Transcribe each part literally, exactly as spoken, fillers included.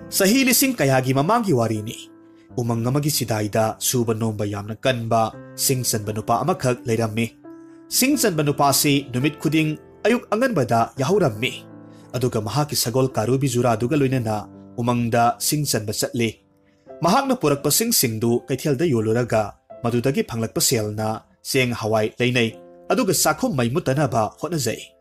ꯆꯍꯤ ꯂꯤꯁꯤꯡ ꯀꯌꯥꯒꯤ ꯃꯃꯥꯡꯒꯤ ꯋꯥꯔꯤꯅꯤ꯫ ꯎꯃꯪ ꯑꯃꯒꯤ ꯆꯤꯗꯥꯏꯗ ꯁꯨꯕ ꯅꯣꯝꯕ ꯌꯥꯝꯅ ꯀꯟꯕ ꯁꯤꯡ ꯆꯟꯕ ꯅꯨꯄꯥ ꯑꯃꯈꯛ ꯂꯩꯔꯝꯃꯤ꯫ ꯁꯤꯡ ꯆꯟꯕ ꯅꯨꯄꯥꯁꯤ ꯅꯨꯃꯤꯠ ꯈꯨꯗꯤꯡ ꯑꯌꯨꯛ ꯑꯉꯟꯕꯗ ꯌꯥꯍꯧꯔꯝꯃꯤ, ꯑꯗꯨꯒ ꯃꯍꯥꯛꯀꯤ ꯁꯒꯣꯜ ꯀꯥꯔꯨꯕꯤ ꯖꯨꯔꯥꯗꯨꯒ ꯂꯣꯏꯅꯅ ꯎꯃꯪꯗ ꯁꯤꯡ ꯆꯟꯕ ꯆꯠꯂꯤ꯫ ꯃꯍꯥꯛꯅ ꯄꯨꯔꯛꯄ ꯁꯤꯡꯁꯤꯡꯗꯨ ꯀꯩꯊꯦꯜꯗ ꯌꯣꯜꯂꯨꯔꯒ ꯃꯗꯨꯗꯒꯤ ꯐꯪꯂꯛꯄ ꯁꯦꯜꯅ ꯆꯦꯡ ꯍꯋꯥꯏ ꯂꯩꯅꯩ, ꯑꯗꯨꯒ ꯆꯥꯛꯈꯨꯝ ꯃꯩ ꯃꯨꯠꯇꯅꯕ ꯍꯣꯠꯅꯖꯩ꯫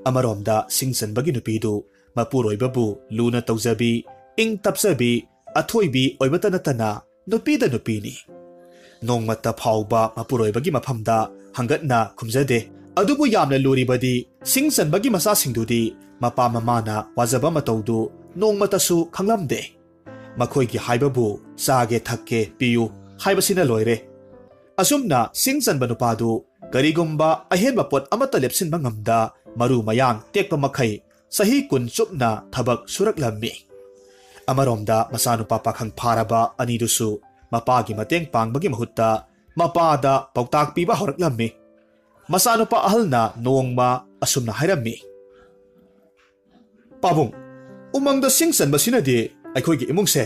ꯑꯃꯔꯣꯝꯗ ꯁꯤꯡ ꯆꯟꯕꯒꯤ ꯅꯨꯄꯤꯗꯨ ꯃꯄꯨꯔꯣꯏꯕꯕꯨ ꯂꯨꯅ ꯇꯧꯖꯕꯤ, ꯏꯪ ꯇꯞꯆꯕꯤ, ꯑꯊꯣꯏꯕꯤ ꯑꯣꯏꯕꯇ ꯅꯠꯇꯅ ꯅꯨꯄꯤꯗ ꯅꯨꯄꯤꯅꯤ꯫ ꯅꯣꯡꯃꯇ ꯐꯥꯎꯕ ꯃꯄꯨꯔꯣꯏꯕꯒꯤ ꯃꯐꯝꯗ ꯍꯪꯒꯠꯅ ꯈꯨꯝꯖꯗꯦ꯫ ꯑꯗꯨꯕꯨ ꯌꯥꯝꯅ ꯂꯨꯔꯤꯕꯗꯤ ꯁꯤꯡ ꯆꯟꯕꯒꯤ ꯃꯆꯥꯁꯤꯡꯗꯨꯗꯤ ꯃꯄꯥ ꯃꯃꯥꯅ ꯋꯥꯖꯕ ꯃꯇꯧꯗꯨ ꯅꯣꯡꯃꯇꯁꯨ ꯈꯪꯂꯝꯗꯦ꯫ ꯃꯈꯣꯏꯒꯤ ꯍꯥꯏꯕꯕꯨ "ꯆꯥꯒꯦ ꯊꯛꯀꯦ ꯄꯤꯌꯨ" ꯍꯥꯏꯕꯁꯤꯅ ꯂꯣꯏꯔꯦ꯫ ꯑꯁꯨꯝꯅ ꯁꯤꯡ ꯆꯟꯕ ꯅꯨꯄꯥꯗꯨ ꯀꯔꯤꯒꯨꯝꯕ ꯑꯍꯦꯟꯕ ꯄꯣꯠ ꯑꯃꯠꯇ ꯂꯦꯞꯁꯤꯟꯕ ꯉꯝꯗ ꯃꯔꯨ ꯃꯌꯥꯡ ꯇꯦꯛꯄ ꯃꯈꯩ ꯆꯍꯤ ꯀꯨꯟ ꯆꯨꯞꯅ ꯊꯕꯛ ꯁꯨꯔꯛꯂꯝꯃꯤ꯫ ꯑꯃꯔꯣꯝꯗ ꯃꯆꯥꯅꯨꯄꯥ ꯄꯥꯈꯪ ꯐꯥꯔꯕ ꯑꯅꯤꯗꯨꯁꯨ ꯃꯄꯥꯒꯤ ꯃꯇꯦꯡ ꯄꯥꯡꯕꯒꯤ ꯃꯍꯨꯠꯇ ꯃꯄꯥꯗ ꯄꯥꯎꯇꯥꯛ ꯄꯤꯕ ꯍꯧꯔꯛꯂꯝꯃꯤ꯫ ꯃꯆꯥꯅꯨꯄꯥ ꯑꯍꯜꯅ ꯅꯣꯡꯃ ꯑꯁꯨꯝꯅ ꯍꯥꯏꯔꯝꯃꯤ, "ꯄꯥꯕꯨꯡ, ꯎꯃꯪꯗ ꯁꯤꯡ ꯆꯟꯕꯁꯤꯅꯗꯤ ꯑꯩꯈꯣꯏꯒꯤ ꯏꯃꯨꯡꯁꯦ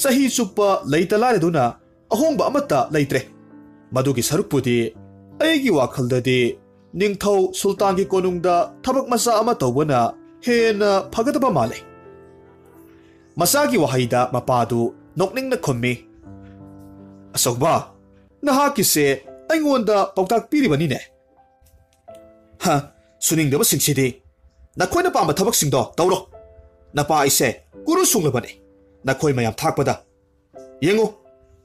ꯆꯍꯤ ꯆꯨꯞꯄ ꯂꯩꯇ ꯂꯥꯏꯔꯗꯨꯅ ꯑꯍꯣꯡꯕ ꯑꯃꯠꯇ ꯂꯩꯇ꯭ꯔꯦ꯫ ꯃꯗꯨꯒꯤ ꯁꯔꯨꯛꯄꯨꯗꯤ ꯑꯩꯒꯤ ꯋꯥꯈꯜꯗꯗꯤ ꯅꯤꯡꯊꯧ ꯁꯨꯜꯇꯥꯟꯒꯤ ꯀꯣꯅꯨꯡꯗ ꯊꯕꯛ ꯃꯆꯥ ꯑꯃ ꯇꯧꯕꯅ ꯍꯦꯟꯅ ꯐꯒꯗꯕ ꯃꯥꯜꯂꯦ꯫" ꯃꯆꯥꯒꯤ ꯋꯥꯍꯩꯗ ꯃꯄꯥꯗꯨ ꯅꯣꯛꯅꯤꯡꯅ ꯈꯨꯝꯃꯤ, "ꯑꯆꯧꯕ, ꯅꯍꯥꯛꯀꯤꯁꯦ ꯑꯩꯉꯣꯟꯗ ꯄꯥꯎꯇꯥꯛ ꯄꯤꯔꯤꯕꯅꯤꯅꯦ꯫ ꯍ, ꯁꯨꯅꯤꯡꯗꯕꯁꯤꯡꯁꯤꯗꯤ꯫ ꯅꯈꯣꯏꯅ ꯄꯥꯝꯕ ꯊꯕꯛꯁꯤꯡꯗꯣ ꯇꯧꯔꯣ꯫ ꯅꯄꯥ ꯑꯩꯁꯦ ꯀꯨꯔꯨ ꯁꯨꯡꯂꯕꯅꯤ ꯅꯈꯣꯏ ꯃꯌꯥꯝ ꯊꯥꯛꯄꯗ꯫ ꯌꯦꯡꯉꯨ,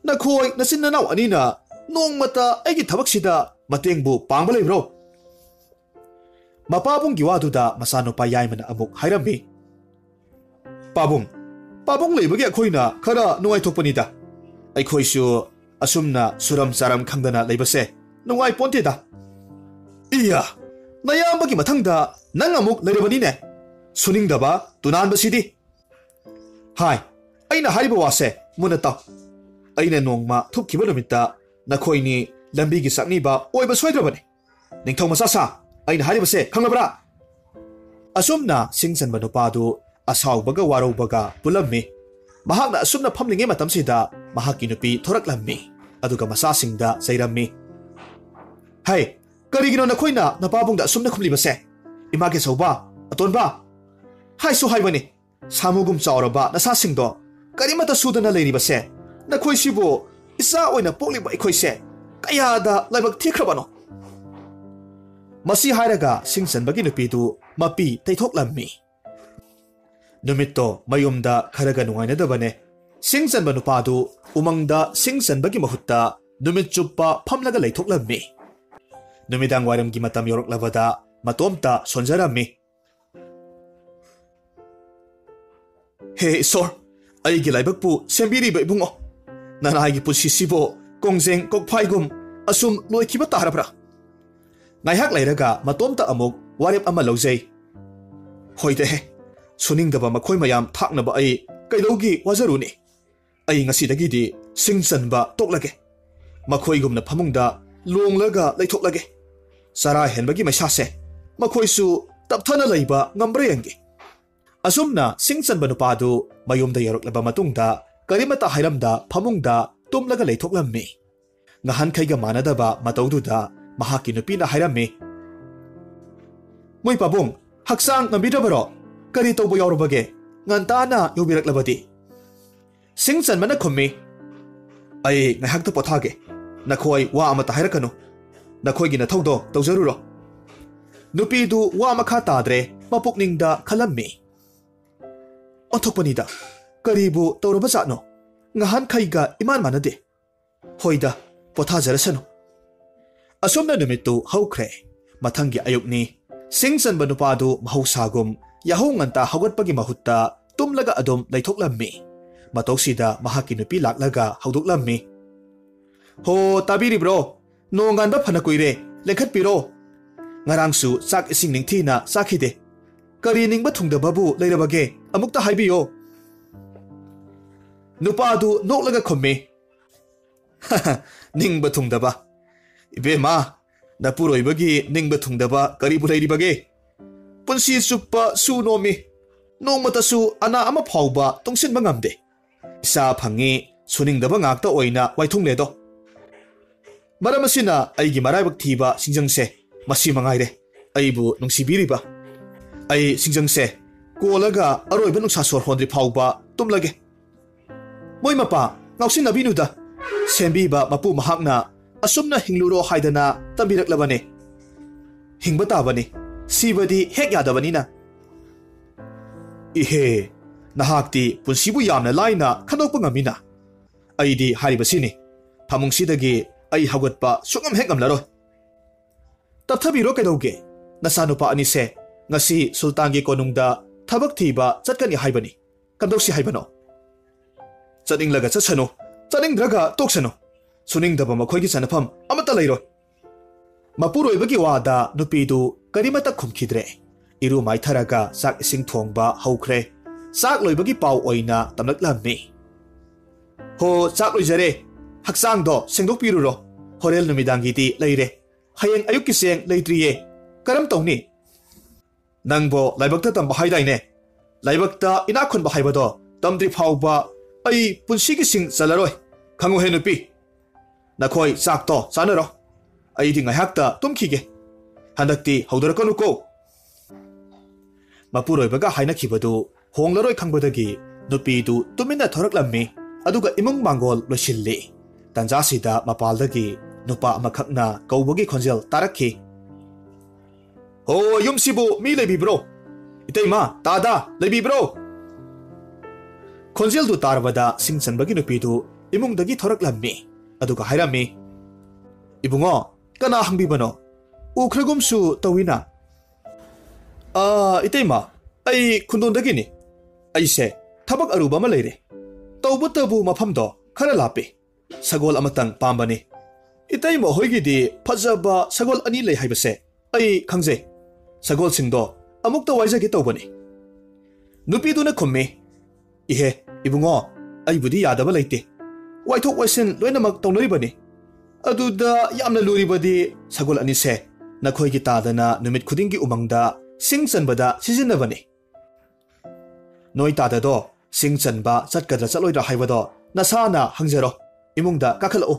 ꯅꯈꯣꯏ ꯅꯆꯤꯟ ꯅꯅꯥꯎ ꯑꯅꯤꯅ ꯅꯣꯡꯃꯇ ꯑꯩꯒꯤ ꯊꯕꯛꯁꯤꯗ ꯃꯇꯦꯡꯕꯨ ꯄꯥꯡꯕ ꯂꯩꯕ꯭ꯔꯣ?" ꯃꯄꯥꯕꯨꯡꯒꯤ ꯋꯥꯗꯨꯗ ꯃꯆꯥꯅꯨꯄꯥ ꯌꯥꯏꯃꯅ ꯑꯃꯨꯛ ꯍꯥꯏꯔꯝꯃꯤ, "ꯄꯥꯕꯨꯡ, ꯄꯥꯕꯨꯡ ꯂꯩꯕꯒꯤ ꯑꯩꯈꯣꯏꯅ ꯈꯔ ꯅꯨꯡꯉꯥꯏꯊꯣꯛꯄꯅꯤꯗ꯫ ꯑꯩꯈꯣꯏꯁꯨ ꯑꯁꯨꯝꯅ ꯁꯨꯔꯝ ꯆꯥꯔꯝ ꯈꯪꯗꯅ ꯂꯩꯕꯁꯦ ꯅꯨꯡꯉꯥꯏꯄꯣꯟꯇꯦꯗ꯫" "ꯏꯌꯥ, ꯅꯌꯥꯝꯕꯒꯤ ꯃꯊꯪꯗ ꯅꯪ ꯑꯃꯨꯛ ꯂꯩꯔꯕꯅꯤꯅꯦ꯫ ꯁꯨꯅꯤꯡꯗꯕ ꯇꯨꯅꯥꯟꯕꯁꯤꯗꯤ꯫ ꯍꯥꯏ, ꯑꯩꯅ ꯍꯥꯏꯔꯤꯕ ꯋꯥꯁꯦ ꯃꯨꯟꯅ ꯇꯥꯎ꯫ ꯑꯩꯅ ꯅꯣꯡꯃ ꯊꯨꯞꯈꯤꯕ ꯅꯨꯃꯤꯠꯇ ꯅꯈꯣꯏꯅꯤ ꯂꯝꯕꯤꯒꯤ ꯆꯥꯛꯅꯤꯕ ꯑꯣꯏꯕ ꯁꯣꯏꯗ꯭ꯔꯕꯅꯤ꯫ ꯅꯤꯡꯊꯧ ꯃꯆꯥ ꯁꯥ, ꯑꯩꯅ ꯍꯥꯏꯔꯤꯕꯁꯦ ꯈꯪꯂꯕ꯭ꯔꯥ?" ꯑꯁꯨꯝꯅ ꯁꯤꯡ ꯆꯟꯕ ꯅꯨꯄꯥꯗꯨ ꯑꯁꯥꯎꯕꯒ ꯋꯥꯔꯧꯕꯒ ꯄꯨꯜꯂꯝꯃꯤ꯫ ꯃꯍꯥꯛꯅ ꯑꯁꯨꯝꯅ ꯐꯝꯂꯤꯉꯩ ꯃꯇꯝꯁꯤꯗ ꯃꯍꯥꯛꯀꯤ ꯅꯨꯄꯤ ꯊꯣꯔꯛꯂꯝꯃꯤ꯫ ꯑꯗꯨꯒ ꯃꯆꯥꯁꯤꯡꯗ ꯆꯩꯔꯝꯃꯤ꯫ "ꯍꯩ, ꯀꯔꯤꯒꯤꯅꯣ ꯅꯈꯣꯏꯅ ꯅꯄꯥꯕꯨꯡꯗ ꯑꯁꯨꯝꯅ ꯈꯨꯝꯂꯤꯕꯁꯦ? ꯏꯃꯥ ꯀꯦꯁꯧꯕ, ꯑꯇꯣꯟꯕ, ꯍꯥꯏꯁꯨ ꯍꯥꯏꯕꯅꯤ, ꯁꯥꯃꯨꯒꯨꯝ ꯆꯥꯎꯔꯕ ꯅꯁꯥꯁꯤꯡꯗꯣ ꯀꯔꯤꯃꯠꯇ ꯁꯨꯗꯅ ꯂꯩꯔꯤꯕꯁꯦ, ꯅꯈꯣꯏꯁꯤꯕꯨ ꯏꯆꯥ ꯑꯣꯏꯅ ꯄꯣꯛꯂꯤꯕ ꯑꯩꯈꯣꯏꯁꯦ ꯀꯌꯥꯗ ꯂꯥꯏꯕꯛ ꯊꯤꯈ꯭ꯔꯕꯅꯣ?" ꯃꯁꯤ ꯍꯥꯏꯔꯒ ꯁꯤꯡꯆꯟꯕꯒꯤ ꯅꯨꯄꯤꯗꯨ ꯃꯄꯤ ꯇꯩꯊꯣꯛꯂꯝꯃꯤ꯫ ꯅꯨꯃꯤꯠꯇꯣ ꯃꯌꯨꯝꯗ ꯈꯔꯒ ꯅꯨꯡꯉꯥꯏꯅꯗꯕꯅꯦ꯫ ꯁꯤꯡꯆꯟꯕ ꯅꯨꯄꯥꯗꯨ ꯎꯃꯪꯗ ꯁꯤꯡꯆꯟꯕꯒꯤ ꯃꯍꯨꯠꯇ ꯅꯨꯃꯤꯠ ꯆꯨꯞꯄ ꯐꯝꯂꯒ ꯂꯩꯊꯣꯛꯂꯝꯃꯤ꯫ ꯅꯨꯃꯤꯗꯥꯡ ꯋꯥꯏꯔꯝꯒꯤ ꯃꯇꯝ ꯌꯧꯔꯛꯂꯕꯗ ꯃꯇꯣꯝꯇ ꯁꯣꯟꯖꯔꯝꯃꯤ꯫ "ꯍꯦ ꯏꯁꯣꯔ, ꯑꯩꯒꯤ ꯂꯥꯏꯕꯛꯄꯨ ꯁꯦꯝꯕꯤꯔꯤꯕ ꯏꯕꯨꯡꯉꯣ, ꯅꯅꯥꯏꯒꯤ ꯄꯨꯟꯁꯤꯁꯤꯕꯨ ꯀꯣꯡꯖꯦꯡ ꯀꯣꯛꯐꯥꯏꯒꯨꯝ ꯑꯁꯨꯝ ꯂꯣꯏꯈꯤꯕ ꯇꯥꯔꯕ꯭ꯔꯥ?" ꯉꯥꯏꯍꯥꯛ ꯂꯩꯔꯒ ꯃꯇꯣꯝꯇ ꯑꯃꯨꯛ ꯋꯥꯔꯦꯞ ꯑꯃ ꯂꯧꯖꯩ꯫ "ꯍꯣꯏꯗꯍꯦ, ꯁꯨꯅꯤꯡꯗꯕ ꯃꯈꯣꯏ ꯃꯌꯥꯝ ꯊꯥꯛꯅꯕ ꯑꯩ ꯀꯩꯗꯧꯒꯤ ꯋꯥꯖꯔꯨꯅꯤ? ꯑꯩ ꯉꯁꯤꯗꯒꯤꯗꯤ ꯁꯤꯡ ꯆꯟꯕ ꯇꯣꯛꯂꯒꯦ꯫ ꯃꯈꯣꯏꯒꯨꯝꯅ ꯐꯃꯨꯡꯗ ꯂꯣꯡꯂꯒ ꯂꯩꯊꯣꯛꯂꯒꯦ꯫ ꯆꯔꯥ ꯍꯦꯟꯕꯒꯤ ꯃꯩꯁꯥꯁꯦ ꯃꯈꯣꯏꯁꯨ ꯇꯞꯊꯅ ꯂꯩꯕ ꯉꯝꯕ꯭ꯔꯥ ꯌꯦꯡꯒꯦ꯫" ꯑꯁꯨꯝꯅ ꯁꯤꯡ ꯆꯟꯕ ꯅꯨꯄꯥꯗꯨ ꯃꯌꯨꯝꯗ ꯌꯧꯔꯛꯂꯕ ꯃꯇꯨꯡꯗ ꯀꯔꯤꯃꯠꯇ ꯍꯥꯏꯔꯝꯗ ꯐꯃꯨꯡꯗ ꯇꯨꯝꯂꯒ ꯂꯩꯊꯣꯛꯂꯝꯃꯤ꯫ ꯉꯍꯥꯟꯈꯩꯒ ꯃꯥꯟꯅꯗꯕ ꯃꯇꯧꯗꯨꯗ ꯃꯍꯥꯛꯀꯤ ꯅꯨꯄꯤꯅ ꯍꯥꯏꯔꯝꯃꯤ, "ꯃꯣꯏ ꯄꯥꯕꯨꯡ, ꯍꯛꯆꯥꯡ ꯉꯝꯕꯤꯗ꯭ꯔꯕꯔꯣ? ꯀꯔꯤ ꯇꯧꯕ ꯌꯥꯎꯔꯕꯒꯦ? ꯉꯟꯇꯥꯅ ꯌꯧꯕꯤꯔꯛꯂꯕꯗꯤ?" ꯁꯤꯡ ꯆꯟꯕꯅ ꯈꯨꯝꯃꯤ, "ꯑꯩ ꯉꯥꯏꯍꯥꯛꯇ ꯄꯣꯊꯥꯒꯦ꯫ ꯅꯈꯣꯏ ꯋꯥ ꯑꯃꯠꯇ ꯍꯥꯏꯔꯛꯀꯅꯨ꯫ ꯅꯈꯣꯏꯒꯤ ꯅꯊꯧꯗꯣ ꯇꯧꯖꯔꯨꯔꯣ꯫" ꯅꯨꯄꯤꯗꯨ ꯋꯥ ꯃꯈꯥ ꯇꯥꯗ꯭ꯔꯦ, ꯃꯄꯨꯛꯅꯤꯡꯗ ꯈꯜꯂꯝꯃꯤ, "ꯑꯣꯟꯊꯣꯛꯄꯅꯤꯗ, ꯀꯔꯤꯕꯨ ꯇꯧꯔꯕꯖꯥꯠꯅꯣ? ꯉꯍꯥꯟꯈꯩꯒ ꯏꯃꯥꯟ ꯃꯥꯟꯅꯗꯦ꯫ ꯍꯣꯏꯗ, ꯄꯣꯊꯥꯖꯔꯁꯅꯨ꯫" ꯑꯁꯨꯝꯅ ꯅꯨꯃꯤꯠꯇꯨ ꯍꯧꯈ꯭ꯔꯦ꯫ ꯃꯊꯪꯒꯤ ꯑꯌꯨꯛꯅꯤ꯫ ꯁꯤꯡ ꯆꯟꯕ ꯅꯨꯄꯥꯗꯨ ꯃꯍꯧꯁꯥꯒꯨꯝ ꯌꯥꯍꯧ ꯉꯟꯇꯥ ꯍꯧꯒꯠꯄꯒꯤ ꯃꯍꯨꯠꯇ ꯇꯨꯝꯂꯒ ꯑꯗꯨꯝ ꯂꯩꯊꯣꯛꯂꯝꯃꯤ꯫ ꯃꯇꯧꯁꯤꯗ ꯃꯍꯥꯛꯀꯤ ꯅꯨꯄꯤ ꯂꯥꯛꯂꯒ ꯍꯧꯗꯣꯛꯂꯝꯃꯤ꯫ "ꯍꯣ, ꯇꯥꯕꯤꯔꯤꯕ꯭ꯔꯣ? ꯅꯣꯡꯉꯥꯟꯕ ꯐꯅ ꯀꯨꯏꯔꯦ, ꯂꯦꯡꯈꯠꯄꯤꯔꯣ꯫ ꯉꯔꯥꯡꯁꯨ ꯆꯥꯛ ꯏꯁꯤꯡ ꯅꯤꯡꯊꯤꯅ ꯆꯥꯈꯤꯗꯦ꯫ ꯀꯔꯤ ꯅꯤꯡꯕ ꯊꯨꯡꯗꯕꯕꯨ ꯂꯩꯔꯕꯒꯦ? ꯑꯃꯨꯛꯇ ꯍꯥꯏꯕꯤꯌꯣ꯫" ꯅꯨꯄꯥꯗꯨ ꯅꯣꯛꯂꯒ ꯈꯨꯝꯃꯤ, "ꯅꯤꯡꯕ ꯊꯨꯡꯗꯕ? ꯏꯕꯦꯝꯃ, ꯅꯄꯨꯔꯣꯏꯕꯒꯤ ꯅꯤꯡꯕ ꯊꯨꯡꯗꯕ ꯀꯔꯤꯕꯨ ꯂꯩꯔꯤꯕꯒꯦ? ꯄꯨꯟꯁꯤ ꯆꯨꯞꯄ ꯁꯨ ꯅꯣꯝꯃꯤ, ꯅꯣꯡꯃꯇꯁꯨ ꯑꯅꯥ ꯑꯃ ꯐꯥꯎꯕ ꯇꯨꯡꯁꯤꯟꯕ ꯉꯝꯗꯦ꯫ ꯏꯆꯥ ꯐꯪꯉꯤ, ꯁꯨꯅꯤꯡꯗꯕ ꯉꯥꯛꯇ ꯑꯣꯏꯅ ꯋꯥꯏꯊꯨꯡꯂꯦꯗꯣ꯫ ꯃꯔꯝ ꯑꯁꯤꯅ ꯑꯩꯒꯤ ꯃꯔꯥꯏꯕꯛ ꯊꯤꯕ ꯁꯤꯡꯖꯪꯁꯦ ꯃꯁꯤ ꯃꯉꯥꯏꯔꯦ ꯑꯩꯕꯨ ꯅꯨꯡꯁꯤꯕꯤꯔꯤꯕ꯫ ꯑꯩ ꯁꯤꯡꯖꯪꯁꯦ ꯀꯣꯜꯂꯒ ꯑꯔꯣꯏꯕ ꯅꯨꯡꯁꯥ ꯁꯣꯔ ꯍꯣꯟꯗ꯭ꯔꯤ ꯐꯥꯎꯕ ꯇꯨꯝꯂꯒꯦ꯫ ꯃꯣꯏ ꯃꯄꯥ, ꯉꯥꯎꯁꯤꯟꯅꯕꯤꯅꯨꯗ꯫ ꯁꯦꯝꯕꯤꯕ ꯃꯄꯨ ꯃꯍꯥꯛꯅ ꯑꯁꯨꯝꯅ ꯍꯤꯡꯂꯨꯔꯣ ꯍꯥꯏꯗꯅ ꯇꯝꯕꯤꯔꯛꯂꯕꯅꯦ꯫ ꯍꯤꯡꯕ ꯇꯥꯕꯅꯤ, ꯁꯤꯕꯗꯤ ꯍꯦꯛ ꯌꯥꯗꯕꯅꯤꯅ꯫ ꯏꯍꯦ, ꯅꯍꯥꯛꯇꯤ ꯄꯨꯟꯁꯤꯕꯨ ꯌꯥꯝꯅ ꯂꯥꯏꯅ ꯈꯟꯗꯣꯛꯄ ꯉꯝꯃꯤꯅ꯫ ꯑꯩꯗꯤ ꯍꯥꯏꯔꯤꯕꯁꯤꯅꯤ, ꯐꯃꯨꯡꯁꯤꯗꯒꯤ ꯑꯩ ꯍꯧꯒꯠꯄ ꯁꯨꯡꯉꯝ ꯍꯦꯛ ꯉꯝꯂꯔꯣꯏ꯫ ꯇꯞꯊꯕꯤꯔꯣ ꯀꯩꯗꯧꯒꯦ? ꯅꯆꯥꯅꯨꯄꯥ ꯑꯅꯤꯁꯦ ꯉꯁꯤ ꯁꯨꯜꯇꯥꯟꯒꯤ ꯀꯣꯅꯨꯡꯗ ꯊꯕꯛ ꯊꯤꯕ ꯆꯠꯀꯅꯤ ꯍꯥꯏꯕꯅꯤ꯫ ꯀꯝꯗꯧꯁꯤ ꯍꯥꯏꯕꯅꯣ? ꯆꯠꯅꯤꯡꯂꯒ ꯆꯠꯁꯅꯨ, ꯆꯠꯅꯤꯡꯗ꯭ꯔꯒ ꯇꯣꯛꯁꯅꯨ꯫ ꯁꯨꯅꯤꯡꯗꯕ ꯃꯈꯣꯏꯒꯤ ꯆꯠꯅꯐꯝ ꯑꯃꯠꯇ ꯂꯩꯔꯣꯏ꯫ ꯃꯄꯨꯔꯣꯏꯕꯒꯤ ꯋꯥꯗ ꯅꯨꯄꯤꯗꯨ ꯀꯔꯤꯃꯠꯇ ꯈꯨꯝꯈꯤꯗ꯭ꯔꯦ꯫ ꯏꯔꯨ ꯃꯥꯏꯊꯔꯒ ꯆꯥꯛ ꯏꯁꯤꯡ ꯊꯣꯡꯕ ꯍꯧꯈ꯭ꯔꯦ꯫ ꯆꯥꯛ ꯂꯣꯏꯕꯒꯤ ꯄꯥꯎ ꯑꯣꯏꯅ ꯇꯝꯂꯛꯂꯝꯃꯤ꯫ ꯍꯣ, ꯆꯥꯛ ꯂꯣꯏꯖꯔꯦ꯫ ꯍꯛꯆꯥꯡꯗꯣ ꯁꯦꯡꯗꯣꯛꯄꯤꯔꯨꯔꯣ꯫ ꯍꯣꯔꯦꯟ ꯅꯨꯃꯤꯗꯥꯡꯒꯤꯗꯤ ꯂꯩꯔꯦ꯫ ꯍꯌꯦꯡ ꯑꯌꯨꯛꯀꯤ ꯆꯦꯡ ꯂꯩꯇ꯭ꯔꯤꯌꯦ꯫ ꯀꯔꯝ ꯇꯧꯅꯤ? ꯅꯪꯕꯣ ꯂꯥꯏꯕꯛꯇ ꯇꯝꯕ ꯍꯥꯏꯗꯥꯏꯅꯦ? ꯂꯥꯏꯕꯛꯇ ꯏꯅꯥꯛ ꯈꯨꯟꯕ ꯍꯥꯏꯕꯗꯣ ꯇꯝꯗ꯭ꯔꯤ ꯐꯥꯎꯕ ꯑꯩ ꯄꯨꯟꯁꯤꯒꯤ ꯁꯤꯡ ꯆꯜꯂꯔꯣꯏ꯫ ꯈꯪꯉꯨꯍꯦ ꯅꯨꯄꯤ, ꯅꯈꯣꯏ ꯆꯥꯛꯇꯣ ꯆꯥꯅꯔꯣ꯫ ꯑꯩꯗꯤ ꯉꯥꯏꯍꯥꯛꯇ ꯇꯨꯝꯈꯤꯒꯦ꯫ ꯍꯟꯗꯛꯇꯤ ꯍꯧꯗꯣꯔꯛꯀꯅꯨꯀꯣ꯫ ꯃꯄꯨꯔꯣꯏꯕꯒ ꯍꯥꯏꯅꯈꯤꯕꯗꯨ ꯍꯣꯡꯂꯔꯣꯏ ꯈꯪꯕꯗꯒꯤ ꯅꯨꯄꯤꯗꯨ ꯇꯨꯃꯤꯟꯅ ꯊꯣꯔꯛꯂꯝꯃꯤ꯫ ꯑꯗꯨꯒ ꯏꯃꯨꯡ ꯃꯥꯡꯒꯣꯜ ꯂꯣꯏꯁꯤꯜꯂꯤ꯫ ꯇꯟꯖꯥꯁꯤꯗ ꯃꯄꯥꯜꯗꯒꯤ ꯅꯨꯄꯥ ꯑꯃꯈꯛꯅ ꯀꯧꯕꯒꯤ ꯈꯣꯟꯖꯦꯜ ꯇꯥꯔꯛꯈꯤ꯫ "ꯍꯣ, ꯌꯨꯝꯁꯤꯕꯨ ꯃꯤ ꯂꯩꯕꯤꯕ꯭ꯔꯣ? ꯏꯇꯩꯃ, ꯇꯥꯗ, ꯂꯩꯕꯤꯕ꯭ꯔꯣ?" ꯈꯣꯟꯖꯦꯜꯗꯨ ꯇꯥꯔꯕꯗ ꯁꯤꯡ ꯆꯟꯕꯒꯤ ꯅꯨꯄꯤꯗꯨ ꯏꯃꯨꯡꯗꯒꯤ ꯊꯣꯔꯛꯂꯝꯃꯤ꯫ ꯑꯗꯨꯒ ꯍꯥꯏꯔꯝꯃꯤ, "ꯏꯕꯨꯡꯉꯣ, ꯀꯅꯥ ꯍꯪꯕꯤꯕꯅꯣ? ꯎꯈ꯭ꯔꯒꯨꯝꯁꯨ ꯇꯧꯏꯅ?" "ꯑꯥ, ꯏꯇꯩꯃ, ꯑꯩ ꯈꯨꯟꯗꯣꯟꯗꯒꯤꯅꯤ꯫ ꯑꯩꯁꯦ ꯊꯕꯛ ꯑꯔꯨꯕ ꯑꯃ ꯂꯩꯔꯦ꯫ ꯇꯧꯕꯇꯕꯨ ꯃꯐꯝꯗꯣ ꯈꯔ ꯂꯥꯞꯄꯤ꯫ ꯁꯒꯣꯜ ꯑꯃꯇꯪ ꯄꯥꯝꯕꯅꯤ꯫ ꯏꯇꯩꯃ ꯍꯣꯏꯒꯤꯗꯤ ꯐꯖꯕ ꯁꯒꯣꯜ ꯑꯅꯤ ꯂꯩ ꯍꯥꯏꯕꯁꯦ ꯑꯩ ꯈꯪꯖꯩ꯫ ꯁꯒꯣꯜꯁꯤꯡꯗꯣ ꯑꯃꯨꯛꯇ ꯋꯥꯏꯖꯒꯦ ꯇꯧꯕꯅꯤ꯫" ꯅꯨꯄꯤꯗꯨꯅ ꯈꯨꯝꯃꯤ, "ꯏꯍꯦ, ꯏꯕꯨꯡꯉꯣ, ꯑꯩꯕꯨꯗꯤ ꯌꯥꯗꯕ ꯂꯩꯇꯦ꯫ ꯋꯥꯏꯊꯣꯛ ꯋꯥꯏꯁꯤꯟ ꯂꯣꯏꯅꯃꯛ ꯇꯧꯅꯔꯤꯕꯅꯤ꯫ ꯑꯗꯨꯗ ꯌꯥꯝꯅ ꯂꯨꯔꯤꯕꯗꯤ ꯁꯒꯣꯜ ꯑꯅꯤꯁꯦ ꯅꯈꯣꯏꯒꯤ ꯇꯥꯗꯅ ꯅꯨꯃꯤꯠ ꯈꯨꯗꯤꯡꯒꯤ ꯎꯃꯪꯗ ꯁꯤꯡ ꯆꯟꯕꯗ ꯁꯤꯖꯤꯟꯅꯕꯅꯤ꯫ ꯅꯣꯏ ꯇꯥꯗꯗꯣ ꯁꯤꯡ ꯆꯟꯕ ꯆꯠꯀꯗ꯭ꯔꯥ ꯆꯠꯂꯣꯏꯗ꯭ꯔꯥ ꯍꯥꯏꯕꯗꯣ ꯅꯁꯥꯅ ꯍꯪꯖꯔꯣ꯫ ꯏꯃꯨꯡꯗ ꯀꯥꯈꯠꯂꯛꯎ꯫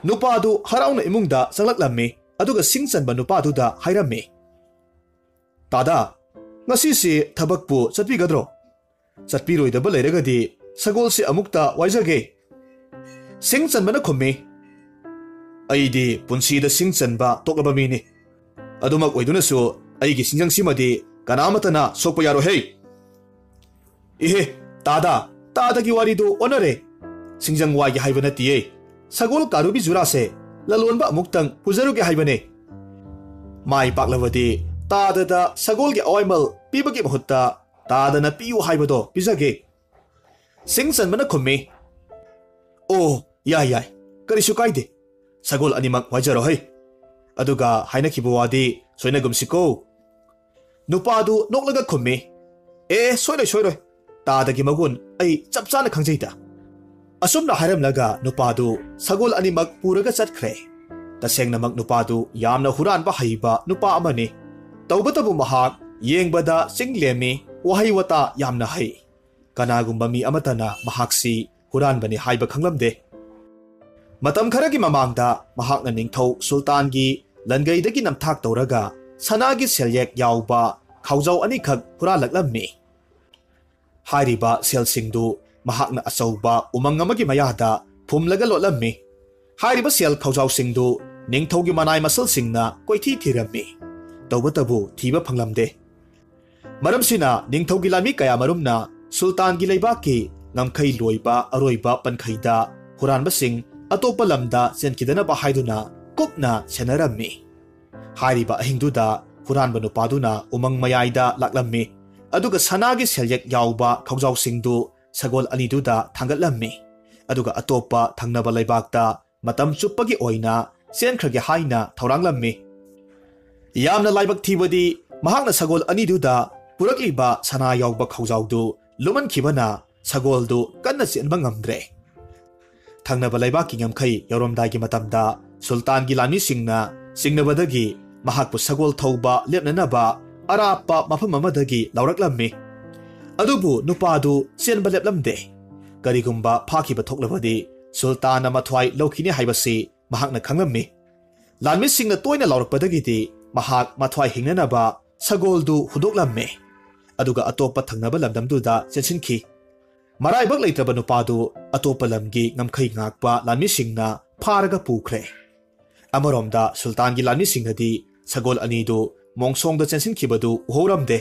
ꯅꯨꯄꯥꯗꯨ ꯍꯔꯥꯎꯅ ꯏꯃꯨꯡꯗ ꯆꯪꯂꯛꯂꯝꯃꯤ, ꯑꯗꯨꯒ ꯁꯤꯡ ꯆꯟꯕ ꯅꯨꯄꯥꯗꯨꯗ ꯍꯥꯏꯔꯝꯃꯤ, "ꯇꯥꯗꯥ, ꯉꯁꯤꯁꯤ ꯊꯕꯛꯄꯨ ꯆꯠꯄꯤꯒꯗ꯭ꯔꯣ? ꯆꯠꯄꯤꯔꯣꯏꯗꯕ ꯂꯩꯔꯒꯗꯤ ꯁꯒꯣꯜꯁꯦ ꯑꯃꯨꯛꯇ ꯋꯥꯏꯖꯒꯦ꯫" ꯁꯤꯡ ꯆꯟꯕꯅ ꯈꯨꯝꯃꯤ, "ꯑꯩꯗꯤ ꯄꯨꯟꯁꯤꯗ ꯁꯤꯡ ꯆꯟꯕ ꯇꯣꯛꯂꯕ ꯃꯤꯅꯤ꯫ ꯑꯗꯨꯃꯛ ꯑꯣꯏꯗꯨꯅꯁꯨ ꯑꯩꯒꯤ ꯁꯤꯡꯖꯪꯁꯤꯃꯗꯤ ꯀꯅꯥꯃꯠꯇꯅ ꯁꯣꯛꯄ ꯌꯥꯔꯣꯏ ꯍꯦ꯫ ꯏꯍꯦ, ꯇꯥꯗꯥ, ꯇꯥꯗꯒꯤ ꯋꯥꯔꯤꯗꯨ ꯑꯣꯟꯅꯔꯦ꯫ ꯁꯤꯡꯖꯪ ꯋꯥꯏꯒꯦ ꯍꯥꯏꯕ ꯅꯠꯇꯤꯌꯦ꯫ ꯁꯒꯣꯜ ꯀꯥꯔꯨꯕꯤ ꯖꯨꯔꯥꯁꯦ ꯂꯂꯣꯟꯕ ꯑꯃꯨꯛꯇꯪ ꯄꯨꯖꯔꯨꯒꯦ ꯍꯥꯏꯕꯅꯦ꯫ ꯃꯥꯏ ꯄꯥꯛꯂꯕꯗꯤ ꯇꯥꯗꯗ ꯁꯒꯣꯜꯒꯤ ꯑꯋꯥꯏꯃꯜ ꯄꯤꯕꯒꯤ ꯃꯍꯨꯠꯇ ꯇꯥꯗꯅ ꯄꯤꯌꯨ ꯍꯥꯏꯕꯗꯣ ꯄꯤꯖꯒꯦ꯫" ꯁꯤꯡ ꯆꯟꯕꯅ ꯈꯨꯝꯃꯤ, "ꯑꯣ, ꯌꯥꯏ, ꯌꯥꯏ, ꯀꯔꯤꯁꯨ ꯀꯥꯏꯗꯦ꯫ ꯁꯒꯣꯜ ꯑꯅꯤꯃꯛ ꯋꯥꯏꯖꯔꯣ ꯍꯩ꯫ ꯑꯗꯨꯒ ꯍꯥꯏꯅꯈꯤꯕ ꯋꯥꯗꯤ ꯁꯣꯏꯅꯒꯨꯝꯁꯤꯀꯣ꯫" ꯅꯨꯄꯥꯗꯨ ꯅꯣꯛꯂꯒ ꯈꯨꯝꯃꯤ, "ꯑꯦ, ꯁꯣꯏꯔꯣꯏ, ꯁꯣꯏꯔꯣꯏ꯫ ꯇꯥꯗꯒꯤ ꯃꯒꯨꯟ ꯑꯩ ꯆꯞ ꯆꯥꯅ ꯈꯪꯖꯩꯗ꯫" ꯑꯁꯨꯝꯅ ꯍꯥꯏꯔꯝꯂꯒ ꯅꯨꯄꯥꯗꯨ ꯁꯒꯣꯜ ꯑꯅꯤꯃꯛ ꯄꯨꯔꯒ ꯆꯠꯈ꯭ꯔꯦ꯫ ꯇꯁꯦꯡꯅꯃꯛ ꯅꯨꯄꯥꯗꯨ ꯌꯥꯝꯅ ꯍꯨꯔꯥꯟꯕ ꯍꯩꯕ ꯅꯨꯄꯥ ꯑꯃꯅꯤ꯫ ꯇꯧꯕꯇꯕꯨ ꯃꯍꯥꯛ ꯌꯦꯡꯕꯗ ꯆꯤꯡ ꯂꯦꯝꯃꯤ, ꯋꯥꯍꯩ ꯋꯥꯇꯥ ꯌꯥꯝꯅ ꯍꯩ꯫ ꯀꯅꯥꯒꯨꯝꯕ ꯃꯤ ꯑꯃꯠꯇꯅ ꯃꯍꯥꯛꯁꯤ ꯍꯨꯔꯥꯟꯕꯅꯤ ꯍꯥꯏꯕ ꯈꯪꯂꯝꯗꯦ꯫ ꯃꯇꯝ ꯈꯔꯒꯤ ꯃꯃꯥꯡꯗ ꯃꯍꯥꯛꯅ ꯅꯤꯡꯊꯧ ꯁꯨꯜꯇꯥꯟꯒꯤ ꯂꯟꯒꯩꯗꯒꯤ ꯅꯝꯊꯥꯛ ꯇꯧꯔꯒ ꯁꯅꯥꯒꯤ ꯁꯦꯜꯌꯦꯛ ꯌꯥꯎꯕ ꯈꯥꯎꯖꯥꯎ ꯑꯅꯤꯈꯛ ꯍꯨꯔꯥꯜꯂꯛꯂꯝꯃꯤ꯫ ꯍꯥꯏꯔꯤꯕ ꯁꯦꯜꯁꯤꯡꯗꯨ ꯃꯍꯥꯛꯅ ꯑꯆꯧꯕ ꯎꯃꯪ ꯑꯃꯒꯤ ꯃꯌꯥꯗ ꯐꯨꯝꯂꯒ ꯂꯣꯠꯂꯝꯃꯤ꯫ ꯍꯥꯏꯔꯤꯕ ꯁꯦꯜ ꯈꯥꯎꯖꯥꯎꯁꯤꯡꯗꯨ ꯅꯤꯡꯊꯧꯒꯤ ꯃꯅꯥꯏ ꯃꯁꯜꯁꯤꯡꯅ ꯀꯣꯏꯊꯤ ꯊꯤꯔꯝꯃꯤ꯫ ꯇꯧꯕꯇꯕꯨ ꯊꯤꯕ ꯐꯪꯂꯝꯗꯦ꯫ ꯃꯔꯝꯁꯤꯅ ꯅꯤꯡꯊꯧꯒꯤ ꯂꯥꯟꯃꯤ ꯀꯌꯥꯃꯔꯨꯝꯅ ꯁꯨꯜꯇꯥꯟꯒꯤ ꯂꯩꯕꯥꯛꯀꯤ ꯉꯝꯈꯩ ꯂꯣꯏꯕ ꯑꯔꯣꯏꯕ ꯄꯟꯈꯩꯗ ꯍꯨꯔꯥꯟꯕꯁꯤꯡ ꯑꯇꯣꯞꯄ ꯂꯝꯗ ꯆꯦꯟꯈꯤꯗꯅꯕ ꯍꯥꯏꯗꯨꯅ ꯀꯨꯞꯅ ꯁꯦꯟꯅꯔꯝꯃꯤ꯫ ꯍꯥꯏꯔꯤꯕ ꯑꯍꯤꯡꯗꯨꯗ ꯍꯨꯔꯥꯟꯕ ꯅꯨꯄꯥꯗꯨꯅ ꯎꯃꯪ ꯃꯌꯥꯏꯗ ꯂꯥꯛꯂꯝꯃꯤ, ꯑꯗꯨꯒ ꯁꯅꯥꯒꯤ ꯁꯦꯜꯌꯦꯛ ꯌꯥꯎꯕ ꯈꯧꯖꯥꯎꯁꯤꯡꯗꯨ ꯁꯒꯣꯜ ꯑꯅꯤꯗꯨꯗ ꯊꯥꯡꯒꯠꯂꯝꯃꯤ, ꯑꯗꯨꯒ ꯑꯇꯣꯞꯄ ꯊꯪꯅꯕ ꯂꯩꯕꯥꯛꯇ ꯃꯇꯝ ꯆꯨꯞꯄꯒꯤ ꯑꯣꯏꯅ ꯆꯦꯟꯈ꯭ꯔꯒꯦ ꯍꯥꯏꯅ ꯊꯧꯔꯥꯡꯂꯝꯃꯤ꯫ ꯌꯥꯝꯅ ꯂꯥꯏꯕꯛ ꯊꯤꯕꯗꯤ, ꯃꯍꯥꯛꯅ ꯁꯒꯣꯜ ꯑꯅꯤꯗꯨꯗ ꯄꯨꯔꯛꯂꯤꯕ ꯁꯅꯥ ꯌꯥꯎꯕ ꯈꯧꯖꯥꯎꯗꯨ ꯂꯨꯝꯍꯟꯈꯤꯕꯅ ꯁꯒꯣꯜꯗꯨ ꯀꯟꯅ ꯆꯦꯟꯕ ꯉꯝꯗ꯭ꯔꯦ꯫ ꯊꯪꯅꯕ ꯂꯩꯕꯥꯛꯀꯤ ꯉꯝꯈꯩ ꯌꯧꯔꯝꯗꯥꯏꯒꯤ ꯃꯇꯝꯗ ꯁꯨꯜꯇꯥꯟꯒꯤ ꯂꯥꯟꯃꯤꯁꯤꯡꯅ ꯆꯤꯡꯅꯕꯗꯒꯤ ꯃꯍꯥꯛꯄꯨ ꯁꯒꯣꯜ ꯊꯧꯕ ꯂꯦꯞꯅꯅꯕ ꯑꯔꯥꯞꯄ ꯃꯐꯝ ꯑꯃꯗꯒꯤ ꯂꯧꯔꯛꯂꯝꯃꯤ꯫ ꯑꯗꯨꯕꯨ ꯅꯨꯄꯥꯗꯨ ꯆꯦꯟꯕ ꯂꯦꯞꯂꯝꯗꯦ꯫ ꯀꯔꯤꯒꯨꯝꯕ ꯐꯥꯈꯤꯕ ꯊꯣꯛꯂꯕꯗꯤ ꯁꯨꯜꯇꯥꯟꯅ ꯃꯊ꯭ꯋꯥꯏ ꯂꯧꯈꯤꯅꯤ ꯍꯥꯏꯕꯁꯤ ꯃꯍꯥꯛꯅ ꯈꯪꯂꯝꯃꯤ꯫ ꯂꯥꯟꯃꯤꯁꯤꯡꯅ ꯇꯣꯏꯅ ꯂꯥꯎꯔꯛꯄꯗꯒꯤꯗꯤ ꯃꯍꯥꯛ ꯃꯊ꯭ꯋꯥꯏ ꯍꯤꯡꯅꯅꯕ ꯁꯒꯣꯜꯗꯨ ꯍꯨꯟꯗꯣꯛꯂꯝꯃꯦ꯫ ꯑꯗꯨꯒ ꯑꯇꯣꯞꯄ ꯊꯪꯅꯕ ꯂꯝꯗꯝꯗꯨꯗ ꯆꯦꯟꯁꯤꯟꯈꯤ꯫ ꯃꯔꯥꯏꯕꯛ ꯂꯩꯇ꯭ꯔꯕ ꯅꯨꯄꯥꯗꯨ ꯑꯇꯣꯞꯄ ꯂꯝꯒꯤ ꯉꯝꯈꯩ ꯉꯥꯛꯄ ꯂꯥꯟꯃꯤꯁꯤꯡꯅ ꯐꯥꯔꯒ ꯄꯨꯈ꯭ꯔꯦ꯫ ꯑꯃꯔꯣꯝꯗ ꯁꯨꯜꯇꯥꯟꯒꯤ ꯂꯥꯟꯃꯤꯁꯤꯡꯅꯗꯤ ꯁꯒꯣꯜ ꯑꯅꯤꯗꯨ ꯃꯣꯡꯁꯣꯡꯗ ꯆꯦꯟꯁꯤꯟꯈꯤꯕꯗꯨ ꯎꯍꯧꯔꯝꯗꯦ꯫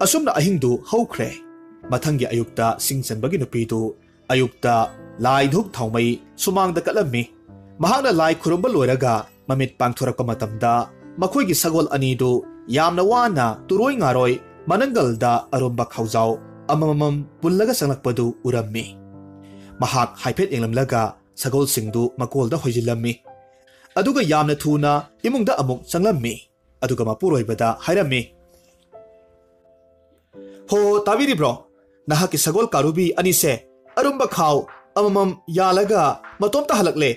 ꯑꯁꯨꯝꯅ ꯑꯍꯤꯡꯗꯨ ꯍꯧꯈ꯭ꯔꯦ꯫ ꯃꯊꯪꯒꯤ ꯑꯌꯨꯛꯇ ꯁꯤꯡ ꯆꯟꯕꯒꯤ ꯅꯨꯄꯤꯗꯨ ꯑꯌꯨꯛꯇ ꯂꯥꯏ ꯙꯨꯛ ꯊꯥꯎꯃꯩ ꯁꯨꯃꯥꯡꯗ ꯀꯠꯂꯝꯃꯤ꯫ ꯃꯍꯥꯛꯅ ꯂꯥꯏ ꯈꯨꯔꯨꯝꯕ ꯂꯣꯏꯔꯒ ꯃꯃꯤꯠ ꯄꯥꯡꯊꯣꯔꯛꯄ ꯃꯇꯝꯗ ꯃꯈꯣꯏꯒꯤ ꯁꯒꯣꯜ ꯑꯅꯤꯗꯨ ꯌꯥꯝꯅ ꯋꯥꯅ ꯇꯨꯔꯣꯏ ꯉꯥꯔꯣꯏ ꯃꯅꯪꯒꯜꯗ ꯑꯔꯨꯝꯕ ꯈꯥꯎꯖꯥꯎ ꯑꯃꯃꯝ ꯄꯨꯜꯂꯒ ꯆꯪꯂꯛꯄꯗꯨ ꯎꯔꯝꯃꯤ꯫ ꯃꯍꯥꯛ ꯍꯥꯏꯐꯦꯠ ꯌꯦꯡꯂꯝꯂꯒ ꯁꯒꯣꯜꯁꯤꯡꯗꯨ ꯃꯀꯣꯜꯗ ꯍꯣꯏꯖꯤꯜꯂꯝꯃꯤ꯫ ꯑꯗꯨꯒ ꯌꯥꯝꯅ ꯊꯨꯅ ꯏꯃꯨꯡꯗ ꯑꯃꯨꯛ ꯆꯪꯂꯝꯃꯤ꯫ ꯑꯗꯨꯒ ꯃꯄꯨꯔꯣꯏꯕꯗ ꯍꯥꯏꯔꯝꯃꯤ, "ꯍꯣ, ꯇꯥꯕꯤꯔꯤꯕ꯭ꯔꯣ? ꯅꯍꯥꯛꯀꯤ ꯁꯒꯣꯜ ꯀꯥꯔꯨꯕꯤ ꯑꯅꯤꯁꯦ ꯑꯔꯨꯝꯕ ꯈꯥꯎ ꯑꯃꯃꯝ ꯌꯥꯜꯂꯒ ꯃꯇꯣꯝꯇ ꯍꯜꯂꯛꯂꯦ꯫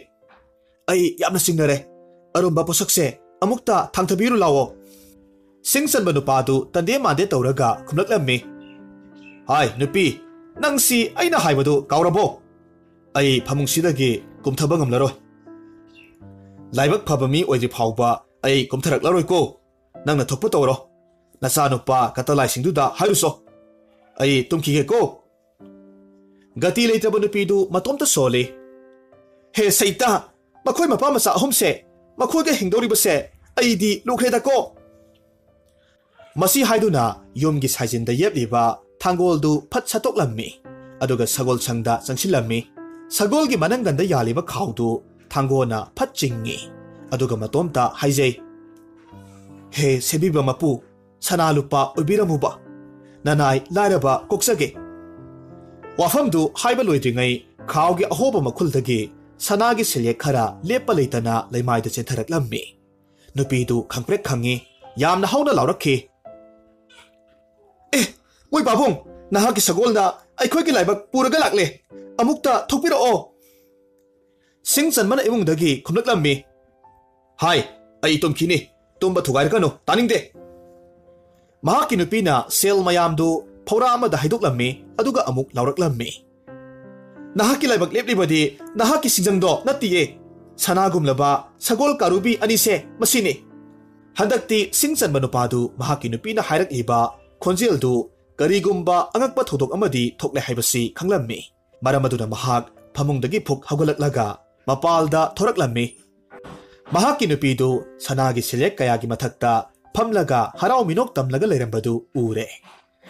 ꯑꯩ ꯌꯥꯝꯅ ꯆꯤꯡꯅꯔꯦ꯫ ꯑꯔꯨꯝꯕ ꯄꯣꯠꯁꯛꯁꯦ ꯑꯃꯨꯛꯇ ꯊꯥꯡꯊꯕꯤꯔꯨ ꯂꯥꯛꯑꯣ꯫" ꯁꯤꯡ ꯆꯟꯕ ꯅꯨꯄꯥꯗꯨ ꯇꯟꯗꯦ ꯃꯥꯟꯗꯦ ꯇꯧꯔꯒ ꯈꯨꯝꯂꯛꯂꯝꯃꯤ, "ꯍꯥꯏ ꯅꯨꯄꯤ, ꯅꯪꯁꯤ ꯑꯩꯅ ꯍꯥꯏꯕꯗꯨ ꯀꯥꯎꯔꯕꯣ? ꯑꯩ ꯐꯃꯨꯡꯁꯤꯗꯒꯤ ꯀꯨꯝꯊꯕ ꯉꯝꯂꯔꯣꯏ꯫ ꯂꯥꯏꯕꯛ ꯐꯕ ꯃꯤ ꯑꯣꯏꯗ꯭ꯔꯤ ꯐꯥꯎꯕ ꯑꯩ ꯀꯨꯝꯊꯔꯛꯂꯔꯣꯏꯀꯣ꯫ ꯅꯪꯅ ꯊꯣꯛꯄ ꯇꯧꯔꯣ꯫ ꯅꯆꯥꯅꯨꯄꯥ ꯀꯇꯂꯥꯏꯁꯤꯡꯗꯨꯗ ꯍꯥꯏꯔꯨꯁꯣ꯫ ꯑꯩ ꯇꯨꯝꯈꯤꯒꯦꯀꯣ꯫" ꯒꯇꯤ ꯂꯩꯇ꯭ꯔꯕ ꯅꯨꯄꯤꯗꯨ ꯃꯇꯣꯝꯇ ꯁꯣꯜꯂꯤ꯫ "ꯍꯦ ꯁꯩꯇ, ꯃꯈꯣꯏ ꯃꯄꯥ ꯃꯆꯥ ꯑꯍꯨꯝꯁꯦ, ꯃꯈꯣꯏꯒ ꯍꯤꯡꯗꯧꯔꯤꯕꯁꯦ ꯑꯩꯗꯤ ꯂꯨꯈ꯭ꯔꯦꯗꯀꯣ꯫" ꯃꯁꯤ ꯍꯥꯏꯗꯨꯅ ꯌꯨꯝꯒꯤ ꯁꯥꯏꯖꯤꯟꯗ ꯌꯦꯞꯂꯤꯕ ꯊꯥꯡꯒꯣꯜꯗꯨ ꯐꯠ ꯁꯠꯇꯣꯛꯂꯝꯃꯤ꯫ ꯑꯗꯨꯒ ꯁꯒꯣꯜ ꯁꯪꯗ ꯆꯪꯁꯤꯜꯂꯝꯃꯤ꯫ ꯁꯒꯣꯜꯒꯤ ꯃꯅꯪꯒꯟꯗ ꯌꯥꯜꯂꯤꯕ ꯈꯥꯎꯗꯨ ꯊꯥꯡꯒꯣꯅ ꯐꯠ ꯆꯤꯡꯉꯤ꯫ ꯑꯗꯨꯒ ꯃꯇꯣꯝꯇ ꯍꯥꯏꯖꯩ, "ꯍꯦ ꯁꯦꯝꯕꯤꯕ ꯃꯄꯨ, ꯁꯅꯥ ꯂꯨꯄꯥ ꯑꯣꯏꯕꯤꯔꯝꯃꯨꯕ, ꯅꯅꯥꯏ ꯂꯥꯏꯔꯕ ꯀꯣꯛꯆꯒꯦ꯫" ꯋꯥꯐꯝꯗꯨ ꯍꯥꯏꯕ ꯂꯣꯏꯗ꯭ꯔꯤꯉꯩ ꯈꯥꯎꯒꯤ ꯑꯍꯣꯕ ꯃꯈꯨꯜꯗꯒꯤ ꯁꯅꯥꯒꯤ ꯁꯦꯜꯌꯦꯛ ꯈꯔ ꯂꯦꯞꯄ ꯂꯩꯇꯅ ꯂꯩꯃꯥꯏꯗ ꯆꯦꯟꯊꯔꯛꯂꯝꯃꯤ꯫ ꯅꯨꯄꯤꯗꯨ ꯈꯪꯄ꯭ꯔꯦꯛ ꯈꯪꯉꯤ꯫ ꯌꯥꯝꯅ ꯍꯧꯅ ꯂꯥꯎꯔꯛꯈꯤ, "ꯑꯦ, ꯃꯣꯏ ꯄꯥꯕꯨꯡ, ꯅꯍꯥꯛꯀꯤ ꯁꯒꯣꯜꯅ ꯑꯩꯈꯣꯏꯒꯤ ꯂꯥꯏꯕꯛ ꯄꯨꯔꯒ ꯂꯥꯛꯂꯦ꯫ ꯑꯃꯨꯛꯇ ꯊꯣꯛꯄꯤꯔꯛꯑꯣ꯫" ꯁꯤꯡ ꯆꯟꯕꯅ ꯏꯃꯨꯡꯗꯒꯤ ꯈꯨꯝꯂꯛꯂꯝꯃꯤ, "ꯍꯥꯏ, ꯑꯩ ꯇꯨꯝꯈꯤꯅꯤ꯫ ꯇꯨꯝꯕ ꯊꯨꯒꯥꯏꯔꯛꯀꯅꯨ, ꯇꯥꯅꯤꯡꯗꯦ꯫" ꯃꯍꯥꯛꯀꯤ ꯅꯨꯄꯤꯅ ꯁꯦꯜ ꯃꯌꯥꯝꯗꯨ ꯐꯧꯔꯥ ꯑꯃꯗ ꯍꯩꯗꯣꯛꯂꯝꯃꯤ, ꯑꯗꯨꯒ ꯑꯃꯨꯛ ꯂꯥꯎꯔꯛꯂꯝꯃꯤ, "ꯅꯍꯥꯛꯀꯤ ꯂꯥꯏꯕꯛ ꯂꯦꯞꯂꯤꯕꯗꯤ ꯅꯍꯥꯛꯀꯤ ꯁꯤꯡꯖꯪꯗꯣ ꯅꯠꯇꯤꯌꯦ, ꯁꯅꯥꯒꯨꯝꯂꯕ ꯁꯒꯣꯜ ꯀꯥꯔꯨꯕꯤ ꯑꯅꯤꯁꯦ ꯃꯁꯤꯅꯤ!" ꯍꯟꯗꯛꯇꯤ ꯁꯤꯡ ꯆꯟꯕ ꯅꯨꯄꯥꯗꯨ ꯃꯍꯥꯛꯀꯤ ꯅꯨꯄꯤꯅ ꯍꯥꯏꯔꯛꯂꯤꯕ ꯈꯣꯟꯖꯦꯜꯗꯨ ꯀꯔꯤꯒꯨꯝꯕ ꯑꯉꯛꯄ ꯊꯧꯗꯣꯛ ꯑꯃꯗꯤ ꯊꯣꯛꯂꯦ ꯍꯥꯏꯕꯁꯤ ꯈꯪꯂꯝꯃꯤ꯫ ꯃꯔꯝ ꯑꯗꯨꯅ ꯃꯍꯥꯛ ꯐꯃꯨꯡꯗꯒꯤ ꯐꯨꯛ ꯍꯧꯒꯠꯂꯛꯂꯒ ꯃꯄꯥꯜꯗ ꯊꯣꯔꯛꯂꯝꯃꯤ꯫ ꯃꯍꯥꯛꯀꯤ ꯅꯨꯄꯤꯗꯨ ꯁꯅꯥꯒꯤ ꯁꯦꯂꯦꯛ ꯀꯌꯥꯒꯤ ꯃꯊꯛꯇ ꯐꯝꯂꯒ ꯍꯔꯥꯎ ꯃꯤꯅꯣꯛ ꯇꯝꯂꯒ ꯂꯩꯔꯝꯕꯗꯨ ꯎꯔꯦ꯫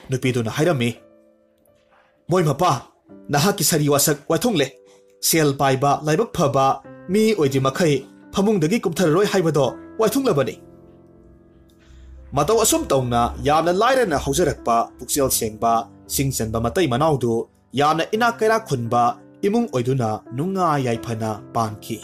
ꯅꯨꯄꯤꯗꯨꯅ ꯍꯥꯏꯔꯝꯃꯤ, "ꯃꯣꯏ ꯃꯄꯥ, ꯅꯍꯥꯛꯀꯤ ꯁꯥꯔꯤ ꯋꯥꯁꯛ ꯋꯥꯏꯊꯨꯡꯂꯦ꯫ ꯁꯦꯜ ꯄꯥꯏꯕ, ꯂꯥꯏꯕꯛ ꯐꯕ ꯃꯤ ꯑꯣꯏꯗ꯭ꯔꯤ ꯃꯈꯩ ꯐꯃꯨꯡꯗꯒꯤ ꯀꯨꯝꯊꯔꯔꯣꯏ ꯍꯥꯏꯕꯗꯣ ꯋꯥꯏꯊꯨꯡꯂꯕꯅꯤ꯫" ꯃꯇꯧ ꯑꯁꯨꯝ ꯇꯧꯅ ꯌꯥꯝꯅ ꯂꯥꯏꯔꯅ ꯍꯧꯖꯔꯛꯄ ꯄꯨꯛꯆꯦꯜ ꯁꯦꯡꯕ, ꯁꯤꯡ ꯆꯟꯕ ꯃꯇꯩ ꯃꯅꯥꯎꯗꯨ ꯌꯥꯝꯅ ꯏꯅꯥꯛ ꯀꯩꯔꯥꯛ ꯈꯨꯟꯕ ꯏꯃꯨꯡ ꯑꯣꯏꯗꯨꯅ ꯅꯨꯡꯉꯥꯏ ꯌꯥꯏꯐꯅ ꯄꯥꯟꯈꯤ꯫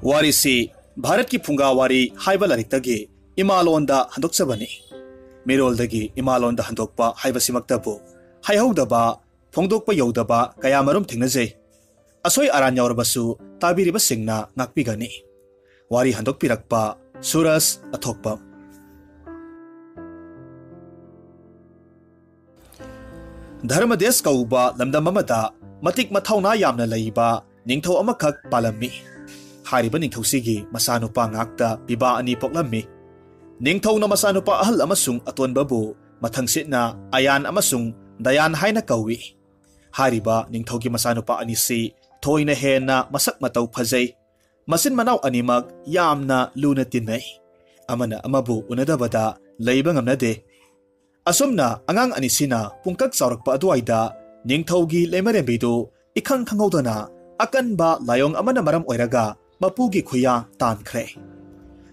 ꯋꯥꯔꯤꯁꯤ ꯚꯥꯔꯠꯀꯤ ꯐꯨꯡꯒꯥ ꯋꯥꯔꯤ ꯍꯥꯏꯕ ꯂꯥꯏꯔꯤꯛꯇꯒꯤ ꯏꯃꯥꯂꯣꯟꯗ ꯍꯟꯗꯣꯛꯆꯕꯅꯤ꯫ ꯃꯤꯔꯣꯜꯗꯒꯤ ꯏꯃꯥꯂꯣꯟꯗ ꯍꯟꯗꯣꯛꯄ ꯍꯥꯏꯕꯁꯤꯃꯛꯇꯕꯨ ꯍꯥꯏꯍꯧꯗꯕ, ꯐꯣꯡꯗꯣꯛꯄ ꯌꯧꯗꯕ ꯀꯌꯥꯃꯔꯨꯝ ꯊꯦꯡꯅꯖꯩ꯫ ꯑꯁꯣꯏ ꯑꯔꯥꯟ ꯌꯥꯎꯔꯕꯁꯨ ꯇꯥꯕꯤꯔꯤꯕꯁꯤꯡꯅ ꯉꯥꯛꯄꯤꯒꯅꯤ꯫ ꯋꯥꯔꯤ ꯍꯟꯗꯣꯛꯄꯤꯔꯛꯄ ꯁꯨꯔꯖ ꯑꯊꯣꯛꯄꯝ꯫ ꯙꯔꯃꯗꯦꯁ ꯀꯧꯕ ꯂꯝꯗꯝ ꯑꯃꯗ ꯃꯇꯤꯛ ꯃꯊꯧꯅꯥ ꯌꯥꯝꯅ ꯂꯩꯕ ꯅꯤꯡꯊꯧ ꯑꯃꯈꯛ ꯄꯥꯜꯂꯝꯃꯤ꯫ ꯍꯥꯏꯔꯤꯕ ꯅꯤꯡꯊꯧꯁꯤꯒꯤ ꯃꯆꯥꯅꯨꯄꯥ ꯉꯥꯛꯇ ꯄꯤꯕꯥ ꯑꯅꯤ ꯄꯣꯛꯂꯝꯃꯤ꯫ ꯅꯤꯡꯊꯧꯅ ꯃꯆꯥꯅꯨꯄꯥ ꯑꯍꯜ ꯑꯃꯁꯨꯡ ꯑꯇꯣꯟꯕꯕꯨ ꯃꯊꯪꯁꯤꯠꯅ ꯑꯌꯥꯟ ꯑꯃꯁꯨꯡ ꯗꯌꯥꯟ ꯍꯥꯏꯅ ꯀꯧꯏ꯫ ꯍꯥꯏꯔꯤꯕ ꯅꯤꯡꯊꯧꯒꯤ ꯃꯆꯥꯅꯨꯄꯥ ꯑꯅꯤꯁꯤ ꯊꯣꯏꯅ ꯍꯦꯟꯅ ꯃꯁꯛ ꯃꯇꯧ ꯐꯖꯩ꯫ ꯃꯆꯤꯟ ꯃꯅꯥꯎ ꯑꯅꯤꯃꯛ ꯌꯥꯝꯅ ꯂꯨꯅ ꯇꯤꯟꯅꯩ꯫ ꯑꯃꯅ ꯑꯃꯕꯨ ꯎꯅꯗꯕꯗ ꯂꯩꯕ ꯉꯝꯅꯗꯦ꯫ ꯑꯁꯨꯝꯅ ꯑꯉꯥꯡ ꯑꯅꯤꯁꯤꯅ ꯄꯨꯡꯀꯛ ꯆꯥꯎꯔꯛꯄ ꯑꯗꯨꯋꯥꯏꯗ ꯅꯤꯡꯊꯧꯒꯤ ꯂꯩꯃꯔꯦꯝꯕꯤꯗꯨ ꯏꯈꯪ ꯈꯪꯍꯧꯗꯅ ꯑꯀꯟꯕ ꯂꯥꯏꯑꯣꯡ ꯑꯃꯅ ꯃꯔꯝ ꯑꯣꯏꯔꯒ ꯃꯄꯨꯒꯤ ꯈꯨꯌꯥ ꯇꯥꯟꯈ꯭ꯔꯦ꯫